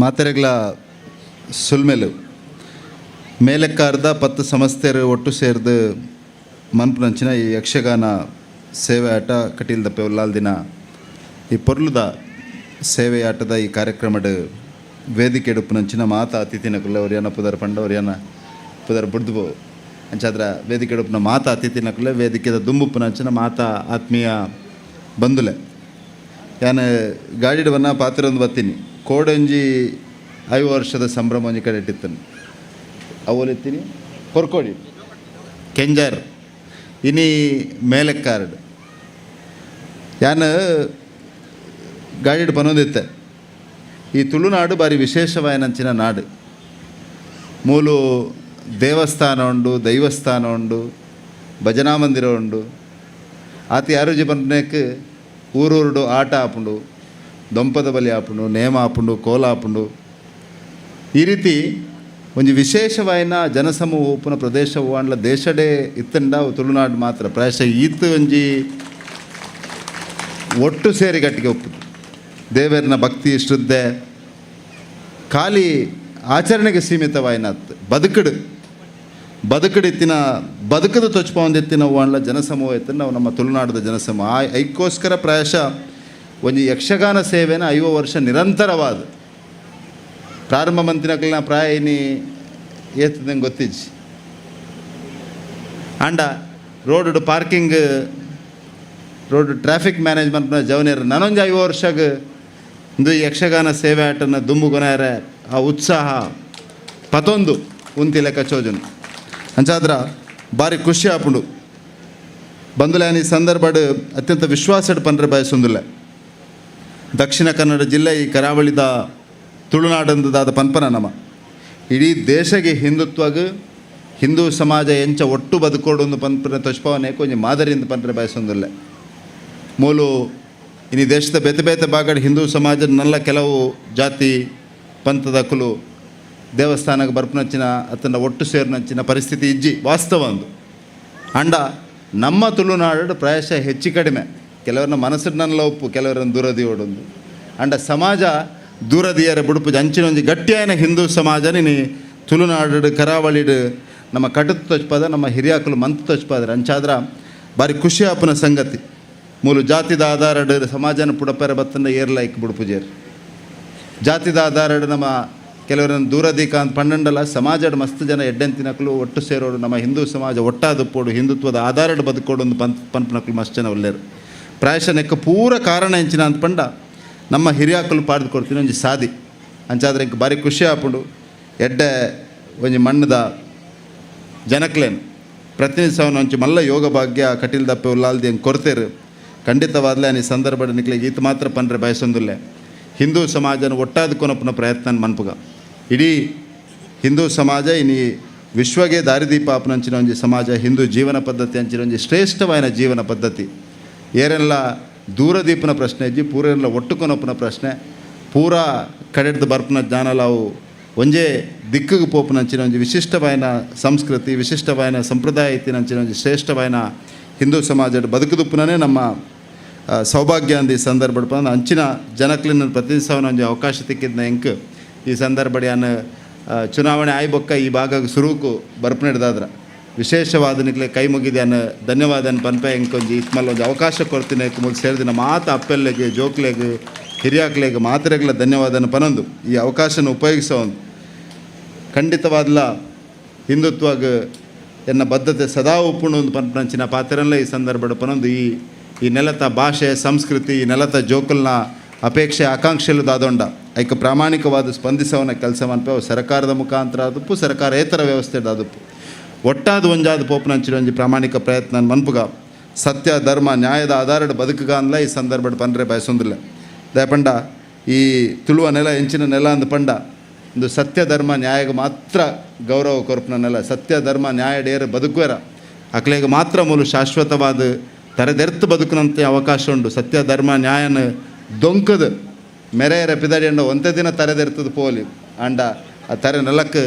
ಮಾತೆರೆಗ್ಲ ಸುಲ್ಮೆಲು ಮೇಲೆಕ್ಕಾರ್ದ 10 ಸಂಸ್ಥೆಯರು ಒಟ್ಟು ಸೇರ್ದು ಮನ್ಪುನಂಚಿನ ಈ ಯಕ್ಷಗಾನ ಸೇವೆ ಆಟ ಕಟೀಲ್ದಪ್ಪೆ ಉಲ್ಲಾಲ್ ದಿನ ಈ ಪೊರ್ಲುದ ಸೇವೆ ಆಟದ ಈ ಕಾರ್ಯಕ್ರಮದ ವೇದಿಕೆ ಎಡುಪುನಂಚಿನ ಮಾತಾ ಅತಿಥಿನಕುಲ್ಲ ಒರಿಯನ ಪುದರ್ ಪಂಡ ಒರಿಯನ ಪುದರ್ ಬುಡ್ದು ಅಂಚಾದ್ರ ವೇದಿಕೆ ಎಡುಪುನ ಮಾತಾ ಅತಿಥಿನಕುಲ್ಲ ವೇದಿಕೆದ ದುಂಬುಪ್ಪುನಂಚಿನ ಮಾತಾ ಆತ್ಮೀಯ ಬಂಧುಲೆ. ಯಾನ್ ಗಾಡಿಡವನ್ನ ಪಾತ್ರೊಂದು ಬತ್ತೀನಿ ಕೋಡಂಜಿ 5 ವರ್ಷದ ಸಂಭ್ರಮ ಒಂಜಿ ಕಡೆ ಇಟ್ಟಿತ್ತನು ಅವಲೆತ್ತೀನಿ ಕೊರ್ಕೋಡಿ ಕೆಂಜಾರ್ ಇನಿ ಮೇಲೆಕ್ಕಾರ್ಡ್ ಯಾನ್ ಗಾಡಿಡ್ ಪನೊಂದಿತ್ತೆ. ಈ ತುಳುನಾಡು ಬಾರಿ ವಿಶೇಷವಾಯಿನಂಚಿನ ನಾಡು. ಮೂಲು ದೇವಸ್ಥಾನ ಉಂಡು, ದೈವಸ್ಥಾನ ಉಂಡು, ಭಜನಾ ಮಂದಿರ ಉಂಡು. ಆತಿ ಯಾರುಜಿ ಪನ್ಪನೇಕ್ ಊರೂರುಡು ಆಟ ಆಪುಂಡು, ದೊಂಪದ ಬಲಿ ಆಪುಂಡು, ನೇಮ ಆಪುಂಡು, ಕೋಲ ಆಪುಂಡು. ಈ ರೀತಿ ಒಂಜಿ ವಿಶೇಷವಾಯಿನ ಜನಸಮೂಹ ಉಪ್ಪುನ ಪ್ರದೇಶ ಅಂಡ್ಲ ದೇಶಡೇ ಇತ್ತಂಡ ತುಳುನಾಡು ಮಾತ್ರ ಪ್ರಾಯಶಃ ಈತ್ ಒಂಜಿ ಒಟ್ಟು ಸೇರಿ ಗಟ್ಟಿಗೆ ಒಪ್ಪುದು. ದೇವರನ ಭಕ್ತಿ ಶ್ರದ್ಧೆ ಖಾಲಿ ಆಚರಣೆಗೆ ಸೀಮಿತವಾಯಿನತ್ ಬದುಕಡು ಬದುಕಡು ಇತ್ತಿನ ಬದುಕದು ತೊಚ್ಪೊಂದಿತ್ತಿನ ಅಂಡ್ಲ ಜನಸಮೂಹ ಇತ್ತು ನಾವು ನಮ್ಮ ತುಳುನಾಡದ ಜನಸಮೂಹ. ಆ ಐಕ್ಕೋಸ್ಕರ ಪ್ರಾಯಶಃ ಒಂಜಿ ಯಕ್ಷಗಾನ ಸೇವೆನ 50 ವರ್ಷ ನಿರಂತರವಾದ ಪ್ರಾರಂಭ ಮಂತಿನಕಲ್ನ ಪ್ರಾಯ ಇನಿ ಏತದಂಗೆ ಗೊತ್ತಿಜ್ಜಿ. ಆಂಡ ರೋಡ್ ಪಾರ್ಕಿಂಗ್ ರೋಡ್ ಟ್ರಾಫಿಕ್ ಮ್ಯಾನೇಜ್ಮೆಂಟ್ನ ಜವನೇರು ನಾನೊಂದು 50 ವರ್ಷಗೆ ಇಂದು ಯಕ್ಷಗಾನ ಸೇವೆ ಆಟನ ದುಂಬುಗೊನಾರ ಆ ಉತ್ಸಾಹ ಪತೊಂದು ಉಂತಿ ಲೆಕ್ಕ ಚೋಜನು ಅಂಚಾದ್ರ ಭಾರಿ ಖುಷಿ ಆಪುಂಡು. ಬಂದುಲಾನಿ ಸಂದರ್ಭಡ್ ಅತ್ಯಂತ ವಿಶ್ವಾಸಡ್ ಪನ್ರೆ ಬಯಸೊಂದುಲ್ಲ. ದಕ್ಷಿಣ ಕನ್ನಡ ಜಿಲ್ಲೆ ಈ ಕರಾವಳಿದ ತುಳುನಾಡಂದುದಾದ ಪನ್ಪನ ನಮ ಇಡೀ ದೇಶಗೆ ಹಿಂದುತ್ವಗ್ ಹಿಂದೂ ಸಮಾಜ ಎಂಚ ಒಟ್ಟು ಬದುಕೋಡೊಂದು ಪನ್ಪನ ತೊಚ್ಪವನೆ ಕೊಂಚ ಮಾದರಿಯಿಂದ ಪನ್ರೆ ಬಯಸೊಂದುಲ್ಲ. ಮೂಲು ಇನ್ನು ದೇಶದ ಬೇತೆ ಬೇತೆ ಭಾಗಡ್ ಹಿಂದೂ ಸಮಾಜದ ನಲ್ಲ ಕೆಲವು ಜಾತಿ ಪಂಥದ ಕುಲು ದೇವಸ್ಥಾನಕ್ಕೆ ಬರ್ಪನಂಚಿನ ಅತ್ತನ ಒಟ್ಟು ಸೇರಿನಂಚಿನ ಪರಿಸ್ಥಿತಿ ಇಜ್ಜಿ ವಾಸ್ತವ ಒಂದು. ಅಂಡ ನಮ್ಮ ತುಳುನಾಡು ಪ್ರಾಯಶಃ ಹೆಚ್ಚು ಕಡಿಮೆ ಕೆಲವರನ್ನ ಮನಸ್ಸಿನ ಒಪ್ಪು, ಕೆಲವರನ್ನ ದೂರದಿಯೋಡೊಂದು. ಅಂಡ ಸಮಾಜ ದೂರದಿಯರ ಬುಡುಪು ಅಂಚಿನ ಒಂಜಿ ಗಟ್ಟಿಯಾಯನ ಹಿಂದೂ ಸಮಾಜ ನೀ ತುಳುನಾಡು ಕರಾವಳಿಡು ನಮ್ಮ ಕಟು ತೊಚ್ಪದ ನಮ್ಮ ಹಿರಿಯಾಕುಲು ಮಂತ್ ತೊಚ್ಪದ್ರ ಅಂಚಾದ್ರ ಭಾರಿ ಖುಷಿ ಆಪುನ ಸಂಗತಿ. ಮೂಲು ಜಾತಿದ ಆಧಾರಡ್ ಸಮಾಜನ ಪುಡಪೆರ ಬತ್ತಂದ ಏರ್ಲೈಕ್ ಬುಡುಪುಜೇರು ಜಾತಿದ ಆಧಾರಡ್ ನಮ್ಮ ಕೆಲವರನ್ನು ದೂರದೀಕ ಅಂತ ಪನ್ನೊಂಡಲ್ಲ ಸಮಾಜಡ್ ಮಸ್ತ್ ಜನ ಎಡ್ಡೆಂತಿನಕ್ಲು ಒಟ್ಟು ಸೇರೋಡು ನಮ್ಮ ಹಿಂದೂ ಸಮಾಜ ಒಟ್ಟಾದುಪ್ಪೋಡು ಹಿಂದುತ್ವದ ಆಧಾರಡ್ ಬದುಕೋಡು ಒಂದು ಪನ್ಪನಕ್ಲು ಮಸ್ತ್ ಜನ ಒಲ್ಲೇರು. ಪ್ರಾಯಶಃ ನೆಕ್ಕ ಪೂರ ಕಾರಣ ಎಂಚಿನ ಅಂತ ಪಂಡ ನಮ್ಮ ಹಿರಿಯಾಕಲು ಪಾಡ್ದು ಕೊಡ್ತೀನಿ ಒಂಜಿ ಸಾದಿ ಅಂಚಾದ್ರೆ ಇಂಕ್ ಭಾರಿ ಖುಷಿ ಆಪುಂಡು. ಎಡ್ಡೆ ಒಂಜಿ ಮಣ್ಣದ ಜನಕ್ಲೇನು ಪ್ರತಿನಿಧಿಸವನ ಒಂಚಿ ಮಲ್ಲ ಯೋಗ ಭಾಗ್ಯ ಕಟೀಲ್ ದಪ್ಪೆ ಉಲ್ಲಾಲ್ದಿ ಹಂಗೆ ಕೊಡ್ತೇರು. ಖಂಡಿತವಾದ್ಲೆ ಈ ಸಂದರ್ಭ ನಿಕ್ಲೆ ಈತ ಮಾತ್ರ ಪನ್ರೆ ಬಯಸೊಂದುಲ್ಲೆ. ಹಿಂದೂ ಸಮಾಜನ ಒಟ್ಟಾದ ಕೊನಪುನ ಪ್ರಯತ್ನ ಮನ್ಪುಗ ಇಡೀ ಹಿಂದೂ ಸಮಾಜ ಇನಿ ವಿಶ್ವಗೆ ದಾರಿದೀಪ ಆಪುನಂಚಿನ ಒಂಜಿ ಸಮಾಜ ಹಿಂದೂ ಜೀವನ ಪದ್ಧತಿ ಅಂಚಿನ ಒಂಜಿ ಶ್ರೇಷ್ಠವಾದ ಜೀವನ ಪದ್ಧತಿ. ಏರೆಲ್ಲ ದೂರದೀಪನ ಪ್ರಶ್ನೆ ಇಜ್ಜಿ, ಪೂರೆಲ್ಲ ಒಟ್ಟುಕೊನಪ್ಪನ ಪ್ರಶ್ನೆ. ಪೂರಾ ಕಡೆಡ್ದು ಬರ್ಪುನ ಜ್ಞಾನಲಾವು ಒಂಜೇ ದಿಕ್ಕಿಗೆ ಪೋಪುನಂಚಿನ ಒಂಜಿ ವಿಶಿಷ್ಟವಾಯಿನ ಸಂಸ್ಕೃತಿ, ವಿಶಿಷ್ಟವಾಯಿನ ಸಂಪ್ರದಾಯ ಇತ್ತಿನಂಚಿನ ಒಂಜಿ ಶ್ರೇಷ್ಠವಾಯಿನ ಹಿಂದೂ ಸಮಾಜದ ಬದುಕುದುಪ್ಪುನೇ ನಮ್ಮ ಸೌಭಾಗ್ಯ ಅಂದ ಈ ಸಂದರ್ಭ ಅಂಚಿನ ಜನಕ್ಲಿನ ಪ್ರತಿನಿಧಿಸೋನ ಒಂಜಿ ಅವಕಾಶ ತಿಕ್ಕಿದ್ನ ಎಂಕ್ ಈ ಸಂದರ್ಭ ಯಾನ್ ಚುನಾವಣೆ ಆಯ್ಬೊಕ್ಕ ಈ ಭಾಗ ಸುರುಕು ಬರ್ಪುನೆಡ್ದಾದ್ರ ವಿಶೇಷವಾದ ನಿಕ್ಲೆ ಕೈ ಮುಗಿದ್ಯಾನ ಧನ್ಯವಾದ ಪನ್ಪೆ. ಎಂಕೊಂಜಿ ಇತ್ಮಲ್ಲ ಒಂಜಿ ಅವಕಾಶ ಕೊಡ್ತೀನಿ ಮೂಲ ಸೇರಿದಿನ ಮಾತ ಅಪ್ಪೆಲ್ಲೆಗ್, ಜೋಕ್ಲೆಗ್, ಹಿರಿಯಾಕ್ಲೆಗ್ ಮಾತ್ರೆಗ್ಲ ಧನ್ಯವಾದನ ಪನೊಂದು ಈ ಅವಕಾಶನ ಉಪಯೋಗಿಸೋ ಖಂಡಿತವಾದ್ಲ ಹಿಂದುತ್ವಗ್ ಎನ್ನ ಬದ್ಧತೆ ಸದಾ ಉಪ್ಪುಂಡು ಒಂದು ಪನ್ಪನಂಚಿನ ಪಾತ್ರನಲ್ಲೇ ಈ ಸಂದರ್ಭ ಪನೊಂದು ಈ ಈ ನೆಲತ ಭಾಷೆ, ಸಂಸ್ಕೃತಿ, ಈ ನೆಲತ ಜೋಕುಲ್ನ ಅಪೇಕ್ಷೆ ಆಕಾಂಕ್ಷೆಲು ದಾದೊಂಡ ಐಕ ಪ್ರಾಮಾಣಿಕವಾದ ಸ್ಪಂದಿಸವನ ಕೆಲಸ ಮನ್ಪೆ. ಅವು ಸರ್ಕಾರದ ಮುಖಾಂತರ ಆದುಪ್ಪು, ಸರ್ಕಾರೇತರ ವ್ಯವಸ್ಥೆ ಆದುಪ್ಪು, ಒಟ್ಟಾದ ಒಂಜಾದ ಪೋಪನಂಚಿನ ಒಂಜಿ ಪ್ರಾಮಾಣಿಕ ಪ್ರಯತ್ನ ಮನ್ಪುಗ ಸತ್ಯ ಧರ್ಮ ನ್ಯಾಯದ ಆಧಾರದ ಬದುಕುಗ ಅಂದ್ಲ ಈ ಸಂದರ್ಭದ ಪನ್ರೆ ಬಯಸೊಂದಿಲ್ಲ. ದಯಪಂಡ ಈ ತುಳುವ ನೆಲ ಎಂಚಿನ ನೆಲ ಅಂದ ಪಂಡ ಒಂದು ಸತ್ಯ ಧರ್ಮ ನ್ಯಾಯಗೆ ಮಾತ್ರ ಗೌರವ ಕೊರ್ಪುನ ನೆಲ. ಸತ್ಯ ಧರ್ಮ ನ್ಯಾಯ ಡೇರ್ ಬದುಕುವೆರ ಅಕ್ಲೆಗೆ ಮಾತ್ರ ಮೂಲು ಶಾಶ್ವತವಾದ ತರೆದೆರ್ತು ಬದುಕುನಂತೆ ಅವಕಾಶ ಉಂಡು. ಸತ್ಯ ಧರ್ಮ ನ್ಯಾಯನ ದೊಂಕದು ಮೆರೆಯರ ಪಿದಡಿಯಂಡ ಒಂತೆ ದಿನ ತರೆದೆರ್ತದ ಪೋಲಿ ಅಂಡ ಆ ತರೆ ನೆಲಕ್ಕೆ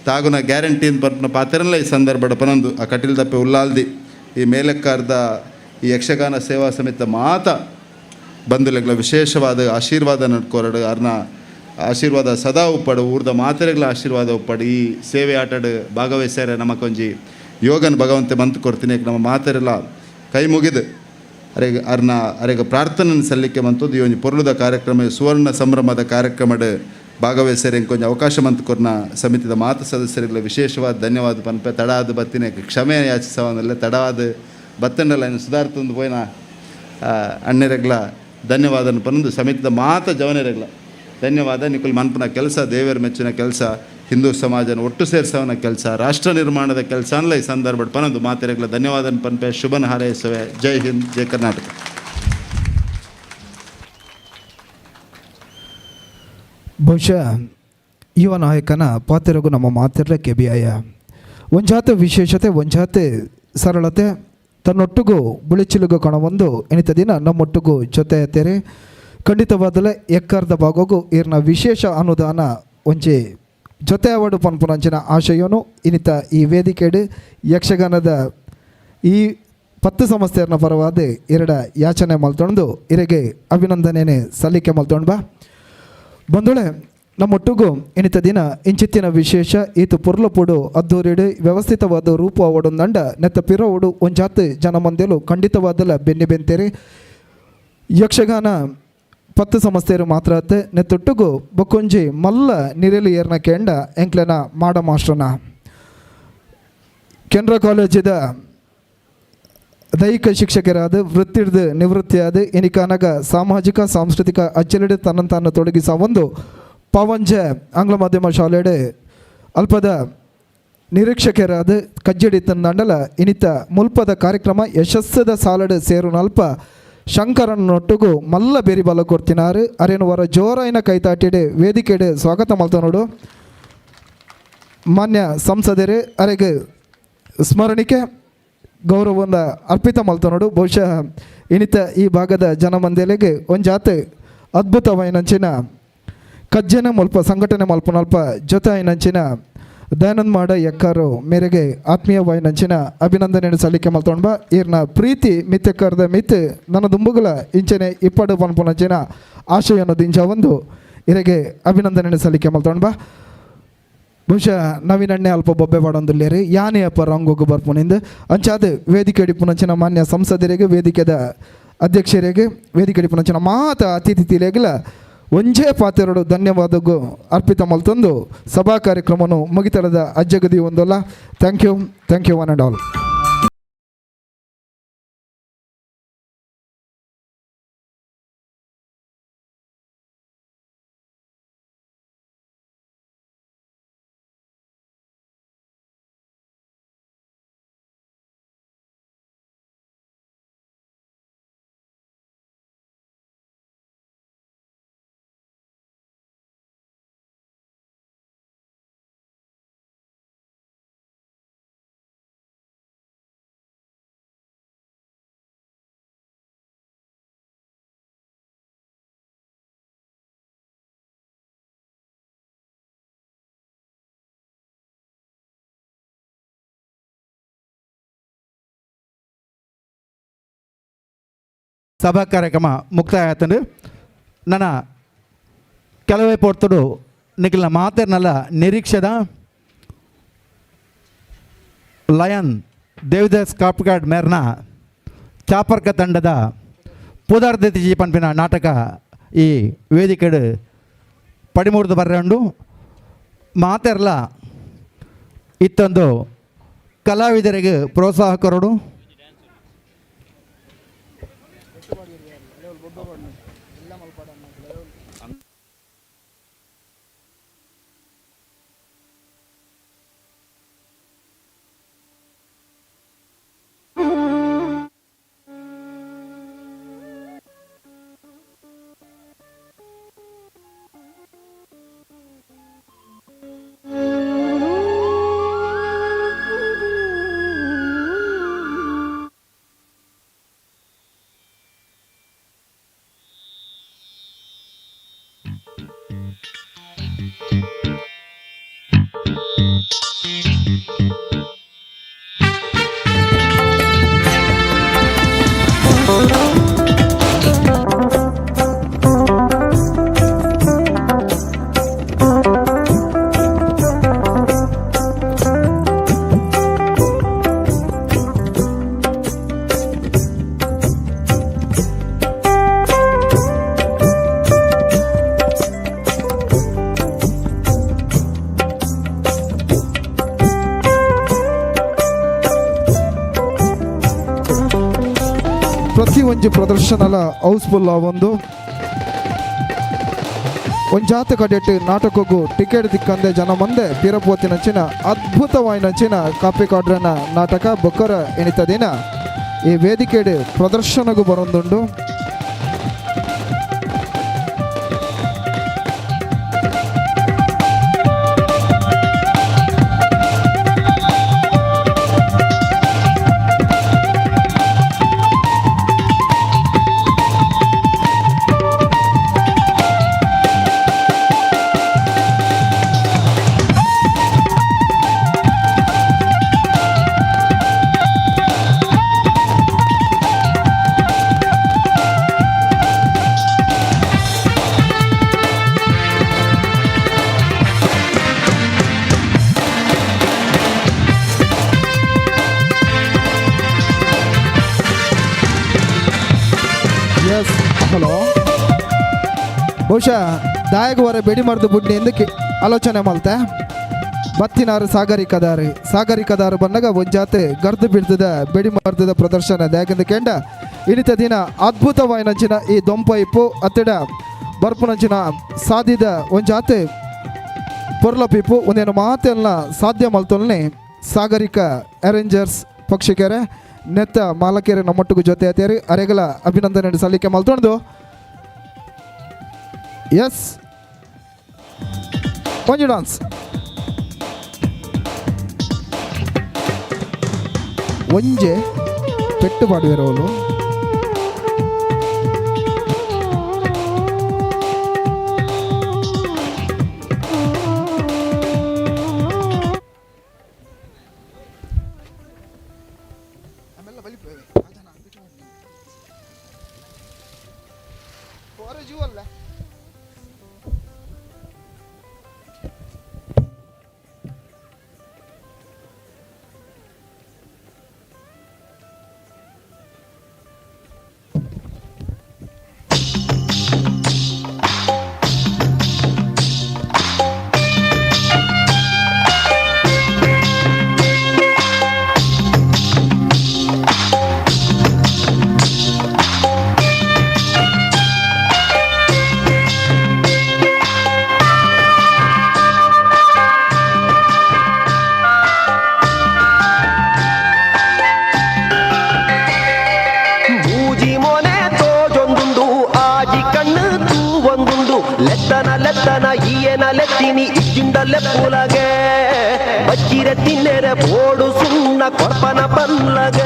ತಾಗುನ ಗ್ಯಾರಂಟಿ ಪನ್ಪುನ ಪಾತ್ರನಲ್ಲ ಈ ಸಂದರ್ಭದ ಪನೊಂದು ಆ ಕಟೀಲ್ ದಪ್ಪೆ ಉಲ್ಲಾಲ್ದಿ ಈ ಮೇಲಕ್ಕಾರ್ದ ಈ ಯಕ್ಷಗಾನ ಸೇವಾ ಸಮಿತಿ ಮಾತ ಬಂಧುಲೆಗ್ಲ ವಿಶೇಷವಾದ ಆಶೀರ್ವಾದ ನಡ್ಕೋರಡು ಅರ್ನ ಆಶೀರ್ವಾದ ಸದಾ ಉಪ್ಪಡು, ಊರ್ದ ಮಾತೆರೆಗ್ಲ ಆಶೀರ್ವಾದ ಉಪ್ಪಡು. ಈ ಸೇವೆ ಆಟಡು ಭಾಗವಹಿಸ್ಯಾರ ನಮಕೊಂಜಿ ಯೋಗನ ಭಗವಂತೆ ಮಂತ್ ಕೊಡ್ತೀನಿ. ನಮ್ಮ ಮಾತೆರೆಲ್ಲ ಕೈ ಮುಗಿದು ಅರೆಗೆ ಅರ್ನ ಅರೆಗೆ ಪ್ರಾರ್ಥನೆ ಸಲ್ಲಿಕೆ ಮಂತದ್ದು ಈ ಒಂಜಿ ಪೊರ್ಲುದ ಕಾರ್ಯಕ್ರಮ, ಸುವರ್ಣ ಸಂಭ್ರಮದ ಕಾರ್ಯಕ್ರಮಡ್ ಭಾಗವಹಿಸ್ಯಾರ ಇಂಕೊಂಜಿ ಅವಕಾಶ ಮಂತ್ ಕೊರ್ನ ಸಮಿತಿದ ಮಾತು ಸದಸ್ಯರಿಗೆಲ್ಲ ವಿಶೇಷವಾದ ಧನ್ಯವಾದ ಪನ್ಪೆ. ತಡಾದ ಬತ್ತಿನ ಕ್ಷಮೆ ಯಾಚಿಸವನಲ್ಲ, ತಡವಾದ ಬತ್ತಂಡಲ್ಲ ಇನ್ನು ಸುಧಾರ್ತಂದು ಪೋಯಿನ ಅಣ್ಣೆರೆಗ್ಲ ಧನ್ಯವಾದ ಪನೊಂದು ಸಮಿತಿದ ಮಾತ ಜವನೆರೆಗ್ಲ ಧನ್ಯವಾದ. ನಿಕುಲ್ ಮನ್ಪುನ ಕೆಲಸ ದೇವರ ಮೆಚ್ಚಿನ ಕೆಲಸ, ಹಿಂದೂ ಸಮಾಜನ ಒಟ್ಟು ಸೇರಿಸವನ ಕೆಲಸ, ರಾಷ್ಟ್ರ ನಿರ್ಮಾಣದ ಕೆಲಸ ಅನ್ಲ ಈ ಸಂದರ್ಭ ಪನೊಂದು ಮಾತೆರೆಗ್ಲ ಧನ್ಯವಾದ ಪನ್ಪೆ. ಶುಭನ ಹಾರೈಸುವೆ. ಜೈ ಹಿಂದ್, ಜೈ ಕರ್ನಾಟಕ. ಬಹುಶಃ ಯುವ ನಾಯಕನ ಪಾತ್ರಗೂ ನಮ್ಮ ಮಾತಿರಲೆ ಕೆಬಿಯಾಯ ಒಂಜಾತ ವಿಶೇಷತೆ, ಒಂಜಾತೆ ಸರಳತೆ ತನ್ನೊಟ್ಟಿಗೂ ಬುಳಿಚಿಲುಗು ಕಣವೊಂದು ಎನಿತ ದಿನ ನಮ್ಮೊಟ್ಟಿಗೂ ಜೊತೆ ತೆರೆ ಖಂಡಿತವಾದಲೇ ಎಕ್ಕರ್ದ ಭಾಗಗೂ ಈರ್ನ ವಿಶೇಷ ಅನುದಾನ ಒಂಜಿ ಜೊತೆ ಅವಡು ಪನ್ಪುನಂಚಿನ ಆಶಯನು ಇನಿತ ಈ ವೇದಿಕೆಡು ಯಕ್ಷಗಾನದ ಈ ಪತ್ತು ಸಂಸ್ಥೆಯರ್ನ ಪರವಾದ ಎರಡ ಯಾಚನೆ ಮಲ್ತೊಂಡು ಇರೆಗೆ ಅಭಿನಂದನೆನೆ ಸಲ್ಲಿಕೆ ಮಲ್ತೊಂಡು ಬಾ ಬಂಧುಳೆ. ನಮ್ಮೊಟ್ಟಿಗೂ ಇನಿತ ದಿನ ಇಂಚಿತ್ತಿನ ವಿಶೇಷ ಈತು ಪೊರ್ಲಪುಡು ಅದ್ದೂರಿಡು ವ್ಯವಸ್ಥಿತವಾದ ರೂಪ ಅವಡೊಂದಂಡ ನೆತ್ತ ಪಿರೋಡು ಒಂಜಾತ್ ಜನ ಮಂದೆಲು ಖಂಡಿತವಾದಲ ಬೆನ್ನಿ ಬೆಂತೇರಿ. ಯಕ್ಷಗಾನ ಪತ್ತು ಸಂಸ್ಥೆಯರು ಮಾತ್ರ ಅತ್ತೆ ನೆತ್ತೊಟ್ಟುಗು ಬೊಕ್ಕೊಂಜಿ ಮಲ್ಲ ನಿರೆಲು ಏರ್ನ ಕೇಂಡ ಎಂಕ್ಲೆನ ಮಾಡ ಮಾಸ್ಟ್ರನ ಕೆನರಾ ಕಾಲೇಜಿದ ದೈಹಿಕ ಶಿಕ್ಷಕರಾದ ವೃತ್ತಿಡ್ದು ನಿವೃತ್ತಿಯಾದ ಇನಿಕಾನಗ ಸಾಮಾಜಿಕ ಸಾಂಸ್ಕೃತಿಕ ಅಚ್ಚಲಿಡು ತನ್ನನ್ನು ತಾನು ತೊಡಗಿಸ ಒಂದು ಪಾವಂಜೆ ಆಂಗ್ಲ ಮಾಧ್ಯಮ ಶಾಲೆಡೆ ಅಲ್ಪದ ನಿರೀಕ್ಷಕರಾದ ಕಜ್ಜಡಿ ತಂಡಲ ಇನಿತ ಮುಲ್ಪದ ಕಾರ್ಯಕ್ರಮ ಯಶಸ್ಸದ ಸಾಲಡು ಸೇರುನಲ್ಪ ಶಂಕರನೊಟ್ಟುಗು ಮಲ್ಲ ಬೇರಿ ಬಲ ಕೊಡ್ತಿನಾರು. ಅರೇನು ವರ ಜೋರಾಯಿನ ಕೈತಾಟಿಡೆ ವೇದಿಕೆಡೆ ಸ್ವಾಗತ ಮಲ್ತನೋಡು. ಮಾನ್ಯ ಸಂಸದರು ಅರೆಗೆ ಸ್ಮರಣಿಕೆ ಗೌರವವನ್ನು ಅರ್ಪಿತ ಮಲ್ತನೋಡು. ಬಹುಶಃ ಇನಿತ ಈ ಭಾಗದ ಜನಮಂದೆಲೆಗೆ ಒಂಜಾತೆ ಅದ್ಭುತವಾಯಿನಂಚಿನ ಕಜ್ಜನ ಮಲ್ಪ ಸಂಘಟನೆ ಮಲ್ಪನಲ್ಪ ಜೊತೆ ಐನಂಚಿನ ದಯಾನಂದ್ ಮಾಡ ಎಕ್ಕಾರು ಮೇರೆಗೆ ಆತ್ಮೀಯವಾಯಿನಂಚಿನ ಅಭಿನಂದನೆ ಸಲ್ಲಿಕೆ ಮಲ್ತೊಂಡ್ಬ. ಈರ್ನ ಪ್ರೀತಿ ಮಿತ್ತೆಕ್ಕರ್ದ ಮಿತ್ ನನ್ನ ದುಂಬುಗಳ ಇಂಚನೆ ಇಪ್ಪಡು ಪನ್ಪುನಂಚಿನ ಆಶಯನ್ನು ದಿಂಚ ಒಂದು ಇರೆಗೆ ಅಭಿನಂದನೆ ಸಲ್ಲಿಕೆ ಮಲ್ತೊಂಡ್ಬ. ಬಹುಶಃ ನವೀನಣ್ಣೆ ಅಲ್ಪ ಬೊಬ್ಬೆ ಪಾಡೊಂದುಲ್ಲೇರಿ ಯಾನೇ ಅಪ್ಪ ರಂಗೋಗು ಬರ್ಪುನಿಂದ ಅಂಚಾದ ವೇದಿಕೆ ಅಡಿಪುನಂಚಿನ ಮಾನ್ಯ ಸಂಸದರಿಗೆ, ವೇದಿಕೆದ ಅಧ್ಯಕ್ಷರಿಗೆ, ವೇದಿಕೆ ಅಡಿಪುನಂಚಿನ ಮಾತ ಅತಿಥಿ ತಿಲೇಗಿಲ ಒಂಜೇ ಪಾತೆರಡು ಧನ್ಯವಾದಗೂ ಅರ್ಪಿತ ಮಲ್ತೊಂದು ಸಭಾ ಕಾರ್ಯಕ್ರಮವನ್ನು ಮುಗಿತಳದ ಅಜ್ಜಗದಿ ಒಂದಲ್ಲ. Thank you, thank you one and all. ಸಭಾ ಕಾರ್ಯಕ್ರಮ ಮುಕ್ತಾಯ ಆತಂಡು. ನನ್ನ ಕೆಲವೇ ಪೊರ್ತುಡು ನಿಖಿಲ್ನ ಮಾತೆರ್ನಲ್ಲ ನಿರೀಕ್ಷೆದ ಲಯನ್ ದೇವದಾಸ್ ಕಾಪ್ಗಾಡ್ ಮೇರ್ನ ಚಾಪರ್ಕ ತಂಡದ ಪುದಾರ್ದೆತಿಜಿ ಪನ್ಪಿನ ನಾಟಕ ಈ ವೇದಿಕೆಡು ಪಡಿಮೂರ್ದು ಬರ್ರೆ ಮಾತೆರ್ಲ ಇತ್ತೊಂದು ಕಲಾವಿದರಿಗೆ ಪ್ರೋತ್ಸಾಹ ಕೊರಡು. ಪ್ರತಿ ಒಂಜಿ ಪ್ರದರ್ಶನಲ ಹೌಸ್ಫುಲ್ ಒಂದು ಒಂಜಾತ ಕಡೆಟ್ ನಾಟಕಕ್ಕೂ ಟಿಕೆಟ್ ದಿಕ್ಕಂದೆ ಜನ ಮಂದೆ ಪಿರಪೋತಿನಂಚಿನ ಅದ್ಭುತವಾಯಿನಂಚಿನ ಕಾಪಿ ಕಾಡ್ರನ ನಾಟಕ ಬೊಕ್ಕರ ಎಣಿತ ದಿನ ಈ ವೇದಿಕೆಡ್ ಪ್ರದರ್ಶನಗೂ ಬರೊಂದುಂಡು. ಹಲೋ, ಬಹುಶಃ ದಾಯಗವರ ಬೆಡಿ ಮರ್ದು ಬುಡ್ಡಿ ಎಂದು ಆಲೋಚನೆ ಮಲ್ತೆ. ಬತ್ತಿನಾರು ಸಾಗರಿಕದಾರು ಸಾಗರಿಕದಾರು ಬಂದಾಗ ಒಂಜಾತೆ ಗರ್ದು ಬಿಡ್ತದ ಬೆಡಿ ಮರ್ದದ ಪ್ರದರ್ಶನ ದಾಯಕಂದ ಕೆಂಡ ಇನಿತ ದಿನ ಅದ್ಭುತವಾಯಿನಂಚಿನ ಈ ದೊಂಪೈಪು ಅತ್ತಡ ಬರ್ಪುನಂಚಿನ ಸಾದಿದ ಒಂಜಾತೆ ಪೊರ್ಲ ಪೀಪು ಒಂದೇನು ಮಾತೆಲ್ಲ ಸಾಧ್ಯ ಮಲ್ತೊಲ್ನೆ ಸಾಗರಿಕ ಅರೇಂಜರ್ಸ್ ಪಕ್ಷಿಕೆರೆ ನೆತ್ತ ಮಾಲಕೆರೆ ನಮ್ಮೊಟ್ಟಿಗೂ ಜೊತೆ ಆತೇರಿ ಅರೆಗಲ ಅಭಿನಂದನೆ ಸಲ್ಲಿಕೆ ಮಲ್ತೊಂದು. ಎಸ್ ಒಂಜಿ ಡಾನ್ಸ್ ಒಂಜೆ ಪೆಟ್ಟು ಪಾಡುವೆರವಲು. ಲೆಪ್ಪುಲಗೆ ಬಚ್ಚಿರ ತಿನ್ನೆರೆ ಬೋಡು ಸುಣ್ಣ ಕೊರ್ಪನ ಪಲ್ಲಗ.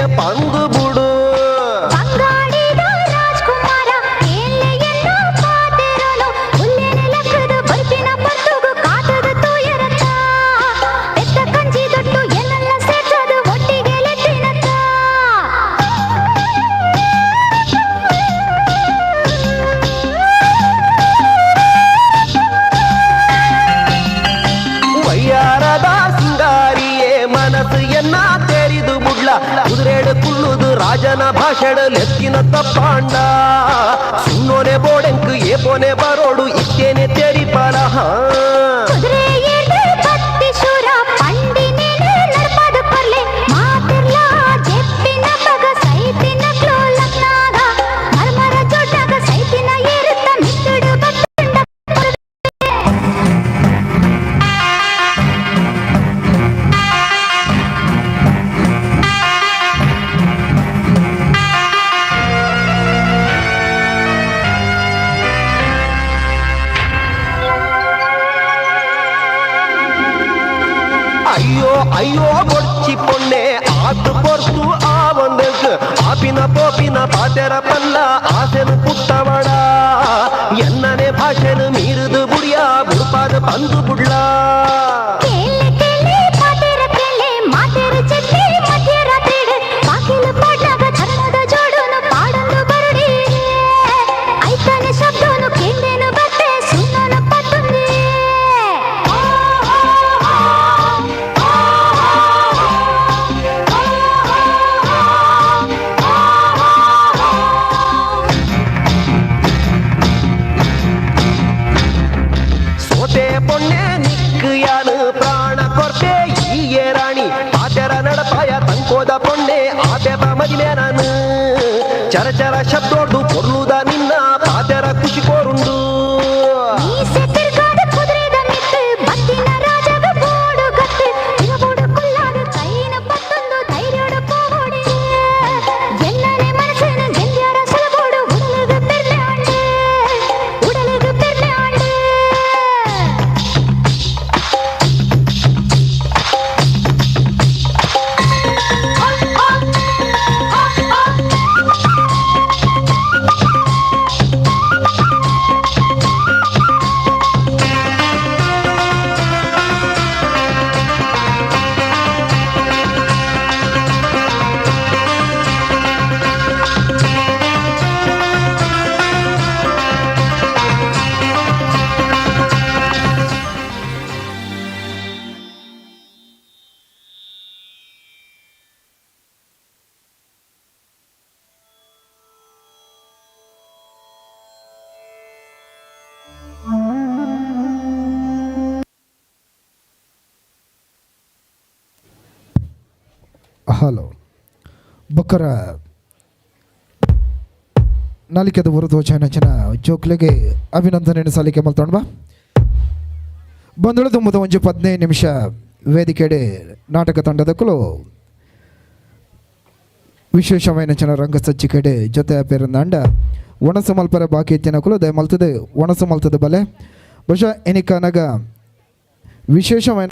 ಕೇಂಡ ಪಂದು ಬುಡು ಬಂಗಾಡಿದ ರಾಜ್ಕುಮಾರ ಏಲೆಯನ್ನ ಪಾತೆರನು ಉಲ್ಲೇನೆ ಲಕ್ಕದ ಬರ್ಪಿನ ಪರ್ತುಗು ಕಾತದ ತೋಯರತ್ತ ಪೆತ್ತ ಕಂಜಿ ದೊಟ್ಟು ಎನ್ನೆಲ್ಲ ಸೇರ್ಸದು ಒಟ್ಟಿಗೆ ಲೆತ್ತಿನತ್ತ. ವಯ್ಯಾರದ ಸಿಂಗಾರಿಯೇ ಮನಸ್ಸು ಎನ್ನ ತೆರಿದು ಬುಡ್ಲ ಕುದುರೆಡು ಕುಲ್ಲುದು ರಾಜನ ಭಾಷೆಡು ಲೆತ್ತಿನ ತಪ್ಪಾಂಡ ಸುಣ್ಣೋನೆ ಬೋಡೆಂಕು ಏಪೋನೆ ಬರೋಡು ಇತ್ತೇನೆ ತೆರಿಪಲ. ಕುದುರೆ ಏರ್ದು ಬತ್ತಿ ಶೂರ ಪಂಡಿನೇನೆ ನಡ್ಪದ ಪರ್ಲೆ ಮಾತಿರ್ಲ ಜೆಪ್ಪಿನ ಪಗ ಸೈತಿನ ಕ್ಲೋಲಕ್ನಾಗ ಮರ್ಮರ ಜೊಡ್ಡಾಗ ಸೈತಿನ ಏರುತ್ತ ಮಿತ್ತುಡು ಬತ್ತುಂಡ. ಅಯ್ಯೋ ಅಯ್ಯೋ ಬೊಡ್ಚಿ ಪೊನ್ನೆ ಆತು ಪೊರ್ತು ಆ ಒಂದೆಂಕ್ ಆಪಿನ ಪೋಪಿನ ಪಾತೆರ ಪಲ್ಲ ಆಸೆನು ಪುಟ್ಟವಡ ಎನ್ನನೆ ಭಾಷೆನು ಮೀರುದು ಬುಡಿಯ ಬುಡ್ಪಾದ ಬಂದು ಬುಡ್ಲ. ಕೇಳೆ ಕೇಳೆ ಪಾತೆರ ಕೇಳೆ ಮಾತೆರ ಚೆಲ್ಲಿ ಮಧ್ಯರಾತ್ರಿಡು ಬಾಗಿಲು ಪಾಡ್ನಾಗ ಚರಣದ ಜೋಡುನು ಪಾಡೊಂದು ಬರುಡಿ ಐತನೆ ಶಬ್ದನು ಕೇಂದೇನು ಬತ್ತೆ ಸುಣ್ಣನು ಪತ್ತುಂದಿ. ಸೋತೆ ಪೊನ್ನೆ ನಿಕ್ಕು ಯಾನು ಪ್ರಾಣ ಕೊರ್ತೆ ಈಯೇ ರಾಣಿ ಪಾತೆರ ನಡಪಾಯ ತಂಕೋದ ಪೊನ್ನೆ ಆತೆಪ ಮದಿಮೆ ನಾನು ಚರ ಚರ ಶಬ್ದೋಡ್ದು ಕೊರ್ಲುದ ನಿನ್ನ ಪಾತೆರ ಖುಷಿ ಕೋರುಂಡು. ಮೀಸೆ ತಿರ್ಗಾದ ಕುದುರೆದ ಮಿತ್ತು ಬತ್ತಿನ ರಾಜಗ ಬೋಡು ಗತ್ತು ತಿರುಬೋಡು ಕುಲ್ಲಾದ ಕೈನ ಪತ್ತೊಂದು ಧೈರ್ಯೋಡು ಪೋಡಿ ಎಲ್ಲನೆ ಮನಸ್ಸಿನ ಗೆಲ್ಯಾರ ಸಲಬೋಡು ಉಡಲಿಗೆ ಪೆರ್ಲೆ ಆಂಡೆ ಉಡಲಿಗೆ ಪೆರ್ಲೆ ಆಂಡೆ. ಹಲೋ ಬೊಕ್ಕರ ನಾಲಿಕೆದ ಹೊರತು ಜನ ಜೋಕ್ಲೆಗೆ ಅಭಿನಂದನೆ ಸಲ್ಲಿಕೆ ಮಲ್ತೊಂಡ್ಬಾ ಬಂದಳು ತುಂಬುದ ಒಂಜಿ 15 ನಿಮಿಷ ವೇದಿಕೆಡೆ ನಾಟಕ ತಂಡದಕ್ಕಲು ವಿಶೇಷమైన ಜನ ರಂಗಸಜ್ಜಿಕೆಡೆ ಜೊತೆ ಪೇರಂದಾಂಡ ಒಣಸು ಮಲ್ಪರ ಬಾಕಿ ಇತ್ತಿನಕುಲು ದಯ ಮಲ್ತದೆ ಒಣಸು ಮಲ್ತದ ಬಲೆ ಬಹುಶಃ ಎನಿಕನಗ ವಿಶೇಷమైన.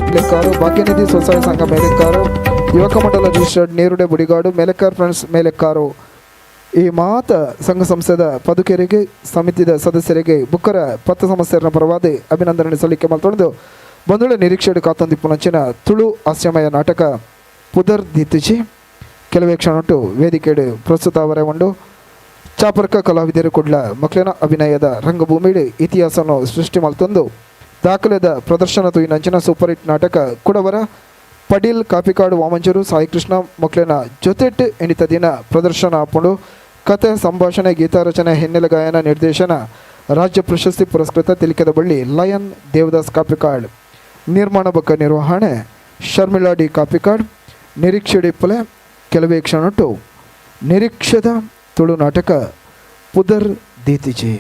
Melekkaru Bhagyanidhi ಸ್ವಸಹಾಯ ಸಂಘ ಮೇಲೆಕ್ಕಾರು, ಯುವಕ ಮಂಡಲ ರಿಜಿಸ್ಟರ್ಡ್ ನೇರುಡೆ ಬುಡಿಗಾಡು, ಮೇಲೆಕ್ಕಾರ್ ಫ್ರೆಂಡ್ಸ್ ಮೇಲೆಕ್ಕಾರು. ಈ ಮಾತ ಸಂಘ ಸಂಸ್ಥೆದ ಪದುಕೆರಿಗೆ, ಸಮಿತಿದ ಸದಸ್ಯರಿಗೆ ಬುಕ್ಕರ ಪತ್ತು ಸಂಸ್ಥೆಯರ ಪರವಾದ ಅಭಿನಂದನೆ ಸಲ್ಲಿಕೆ ಮಲ್ತೊಂದು ಬಂದುಳೆ ನಿರೀಕ್ಷೆಡು ಕಾತೊಂದಿಪ್ಪುನಂಚಿನ ತುಳು ಹಾಸ್ಯಮಯ ನಾಟಕ ಪುದರ್ ದಿತ್ತಿಜಿ ಕೆಲವೇ ಕ್ಷಣಟ್ಟು ವೇದಿಕೆಡು ಪ್ರಸ್ತುತ ಅವರೇ ಉಂಡು. ಚಾಪರ್ಕ ಕಲಾವಿದರು ಕುಡ್ಲ ಮಕ್ಕಳಿನ ಅಭಿನಯದ ರಂಗಭೂಮಿಡು ಇತಿಹಾಸವನ್ನು ಸೃಷ್ಟಿ ಮಲ್ತೊಂದು ದಾಖಲೆದ ಪ್ರದರ್ಶನ ತುಯಿನಂಚಿನ ಸೂಪರ್ ಹಿಟ್ ನಾಟಕ ಕುಡವರ ಪಡೀಲ್ ಕಾಪಿಕಾಡು ವಾಮಂಜೂರು ಸಾಯಿಕೃಷ್ಣ ಮಕ್ಕಳಿನ ಜೊತೆಟ್ ಎಣಿತ ದಿನ ಪ್ರದರ್ಶನ ಆಪುಂಡು. ಕತೆ, ಸಂಭಾಷಣೆ, ಗೀತಾರಚನೆ, ಹಿನ್ನೆಲೆ ಗಾಯನ, ನಿರ್ದೇಶನ ರಾಜ್ಯ ಪ್ರಶಸ್ತಿ ಪುರಸ್ಕೃತ ತಿಲಿಕದ ಬಳ್ಳಿ ಲಯನ್ ದೇವದಾಸ್ ಕಾಪಿಕಾಡ್, ನಿರ್ಮಾಣ ಬಕ್ಕ ನಿರ್ವಹಣೆ ಶರ್ಮಿಳಾ ಡಿ ಕಾಪಿಕಾಡ್. ನಿರೀಕ್ಷೆಡಿಪ್ಪಲೆ ಕೆಲವೇ ಕ್ಷಣಟ್ಟು ನಿರೀಕ್ಷೆದ ತುಳು ನಾಟಕ ಪುದರ್ ದೀತಿಜಿ.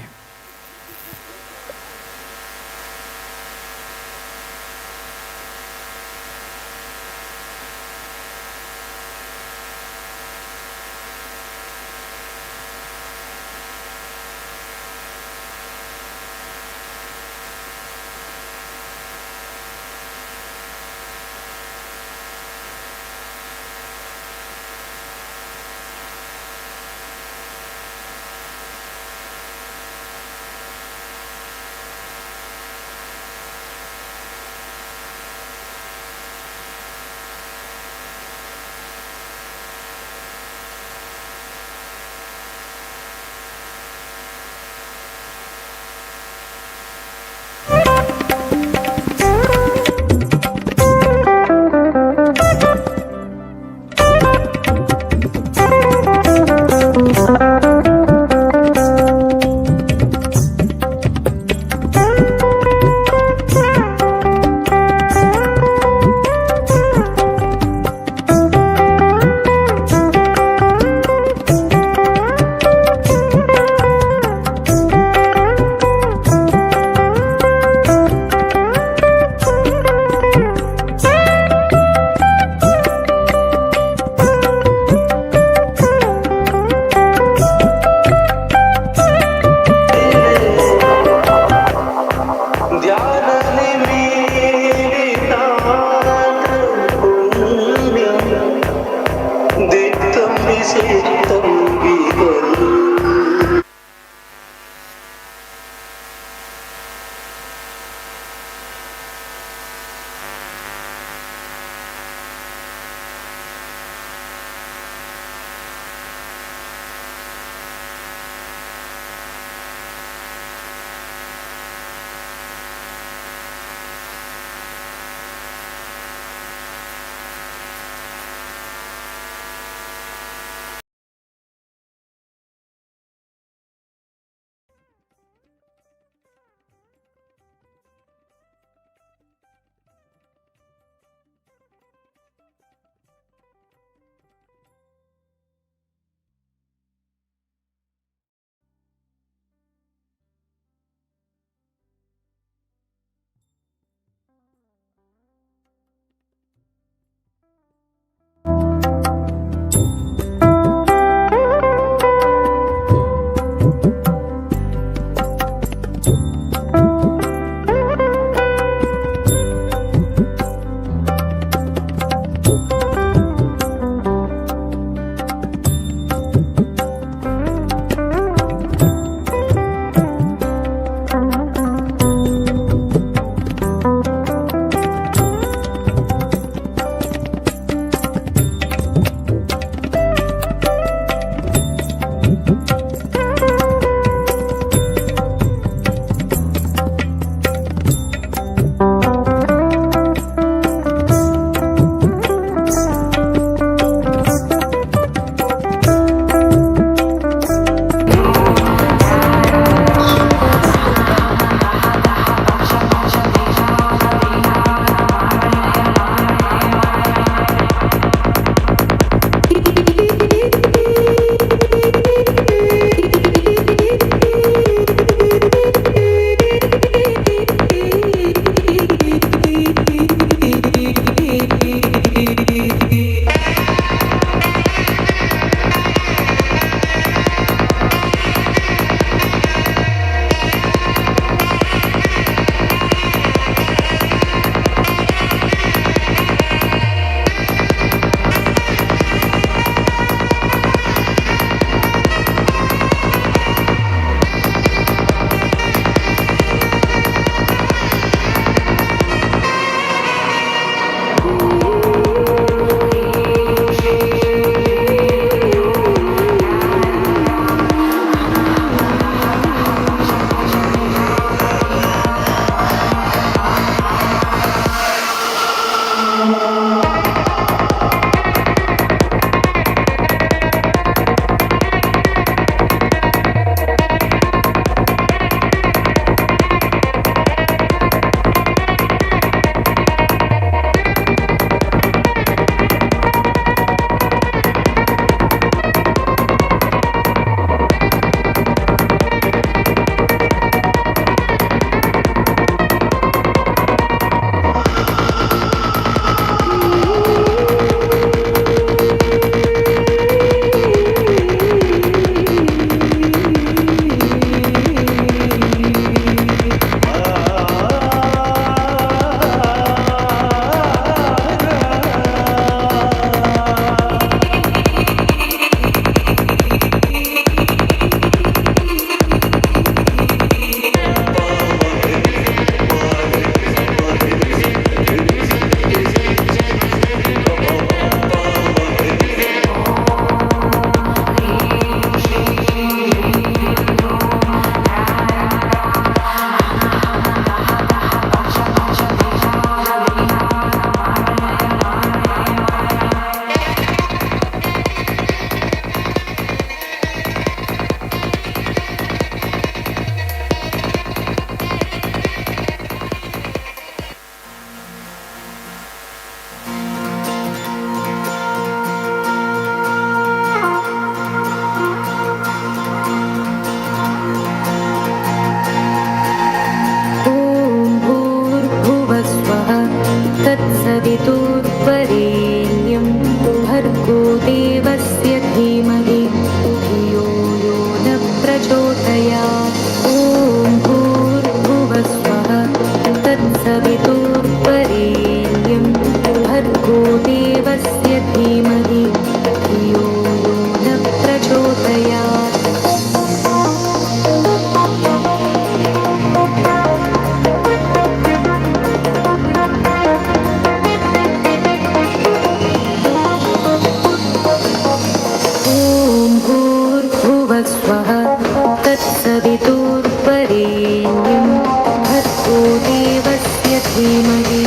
धीमहि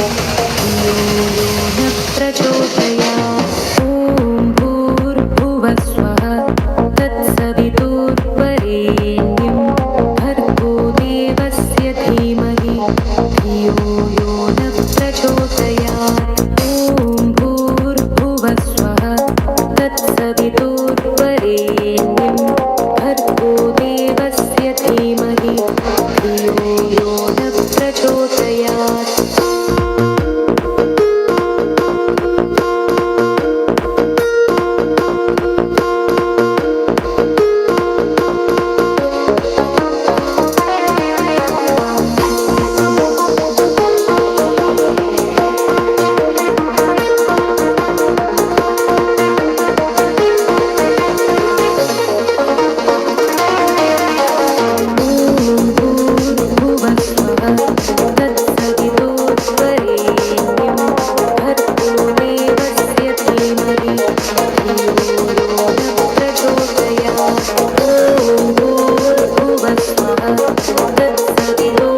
धियो यो न प्रचोदयात्। ॐ भूर्भुवः स्वः तत्सवितुर्वरेण्यं भर्गो देवस्य धीमहि धियो यो न प्रचोदयात्। ॐ भूर्भुवः स्वः तत्सवितुर्वरेण्यं भर्गो देवस्य धीमहि धियो यो न प्रचोदयात्। भूर्भुवः स्वः तत्सवितुर्वरेण्यं भर्गो देवस्य धीमहि धियो यो न प्रचोदयात्। ॐ भूर्भुवः स्वः तत्सवितुर्वरेण्यं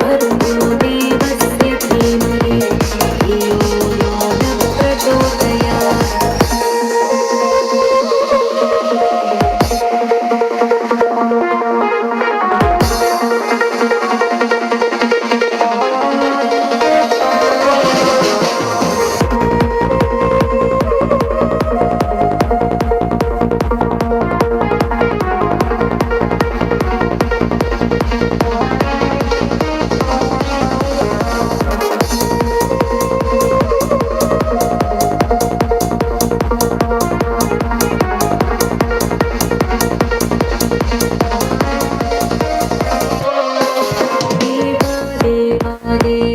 भर्गो देवस्य धीमहि धियो यो न प्रचोदयात्। देवा देवा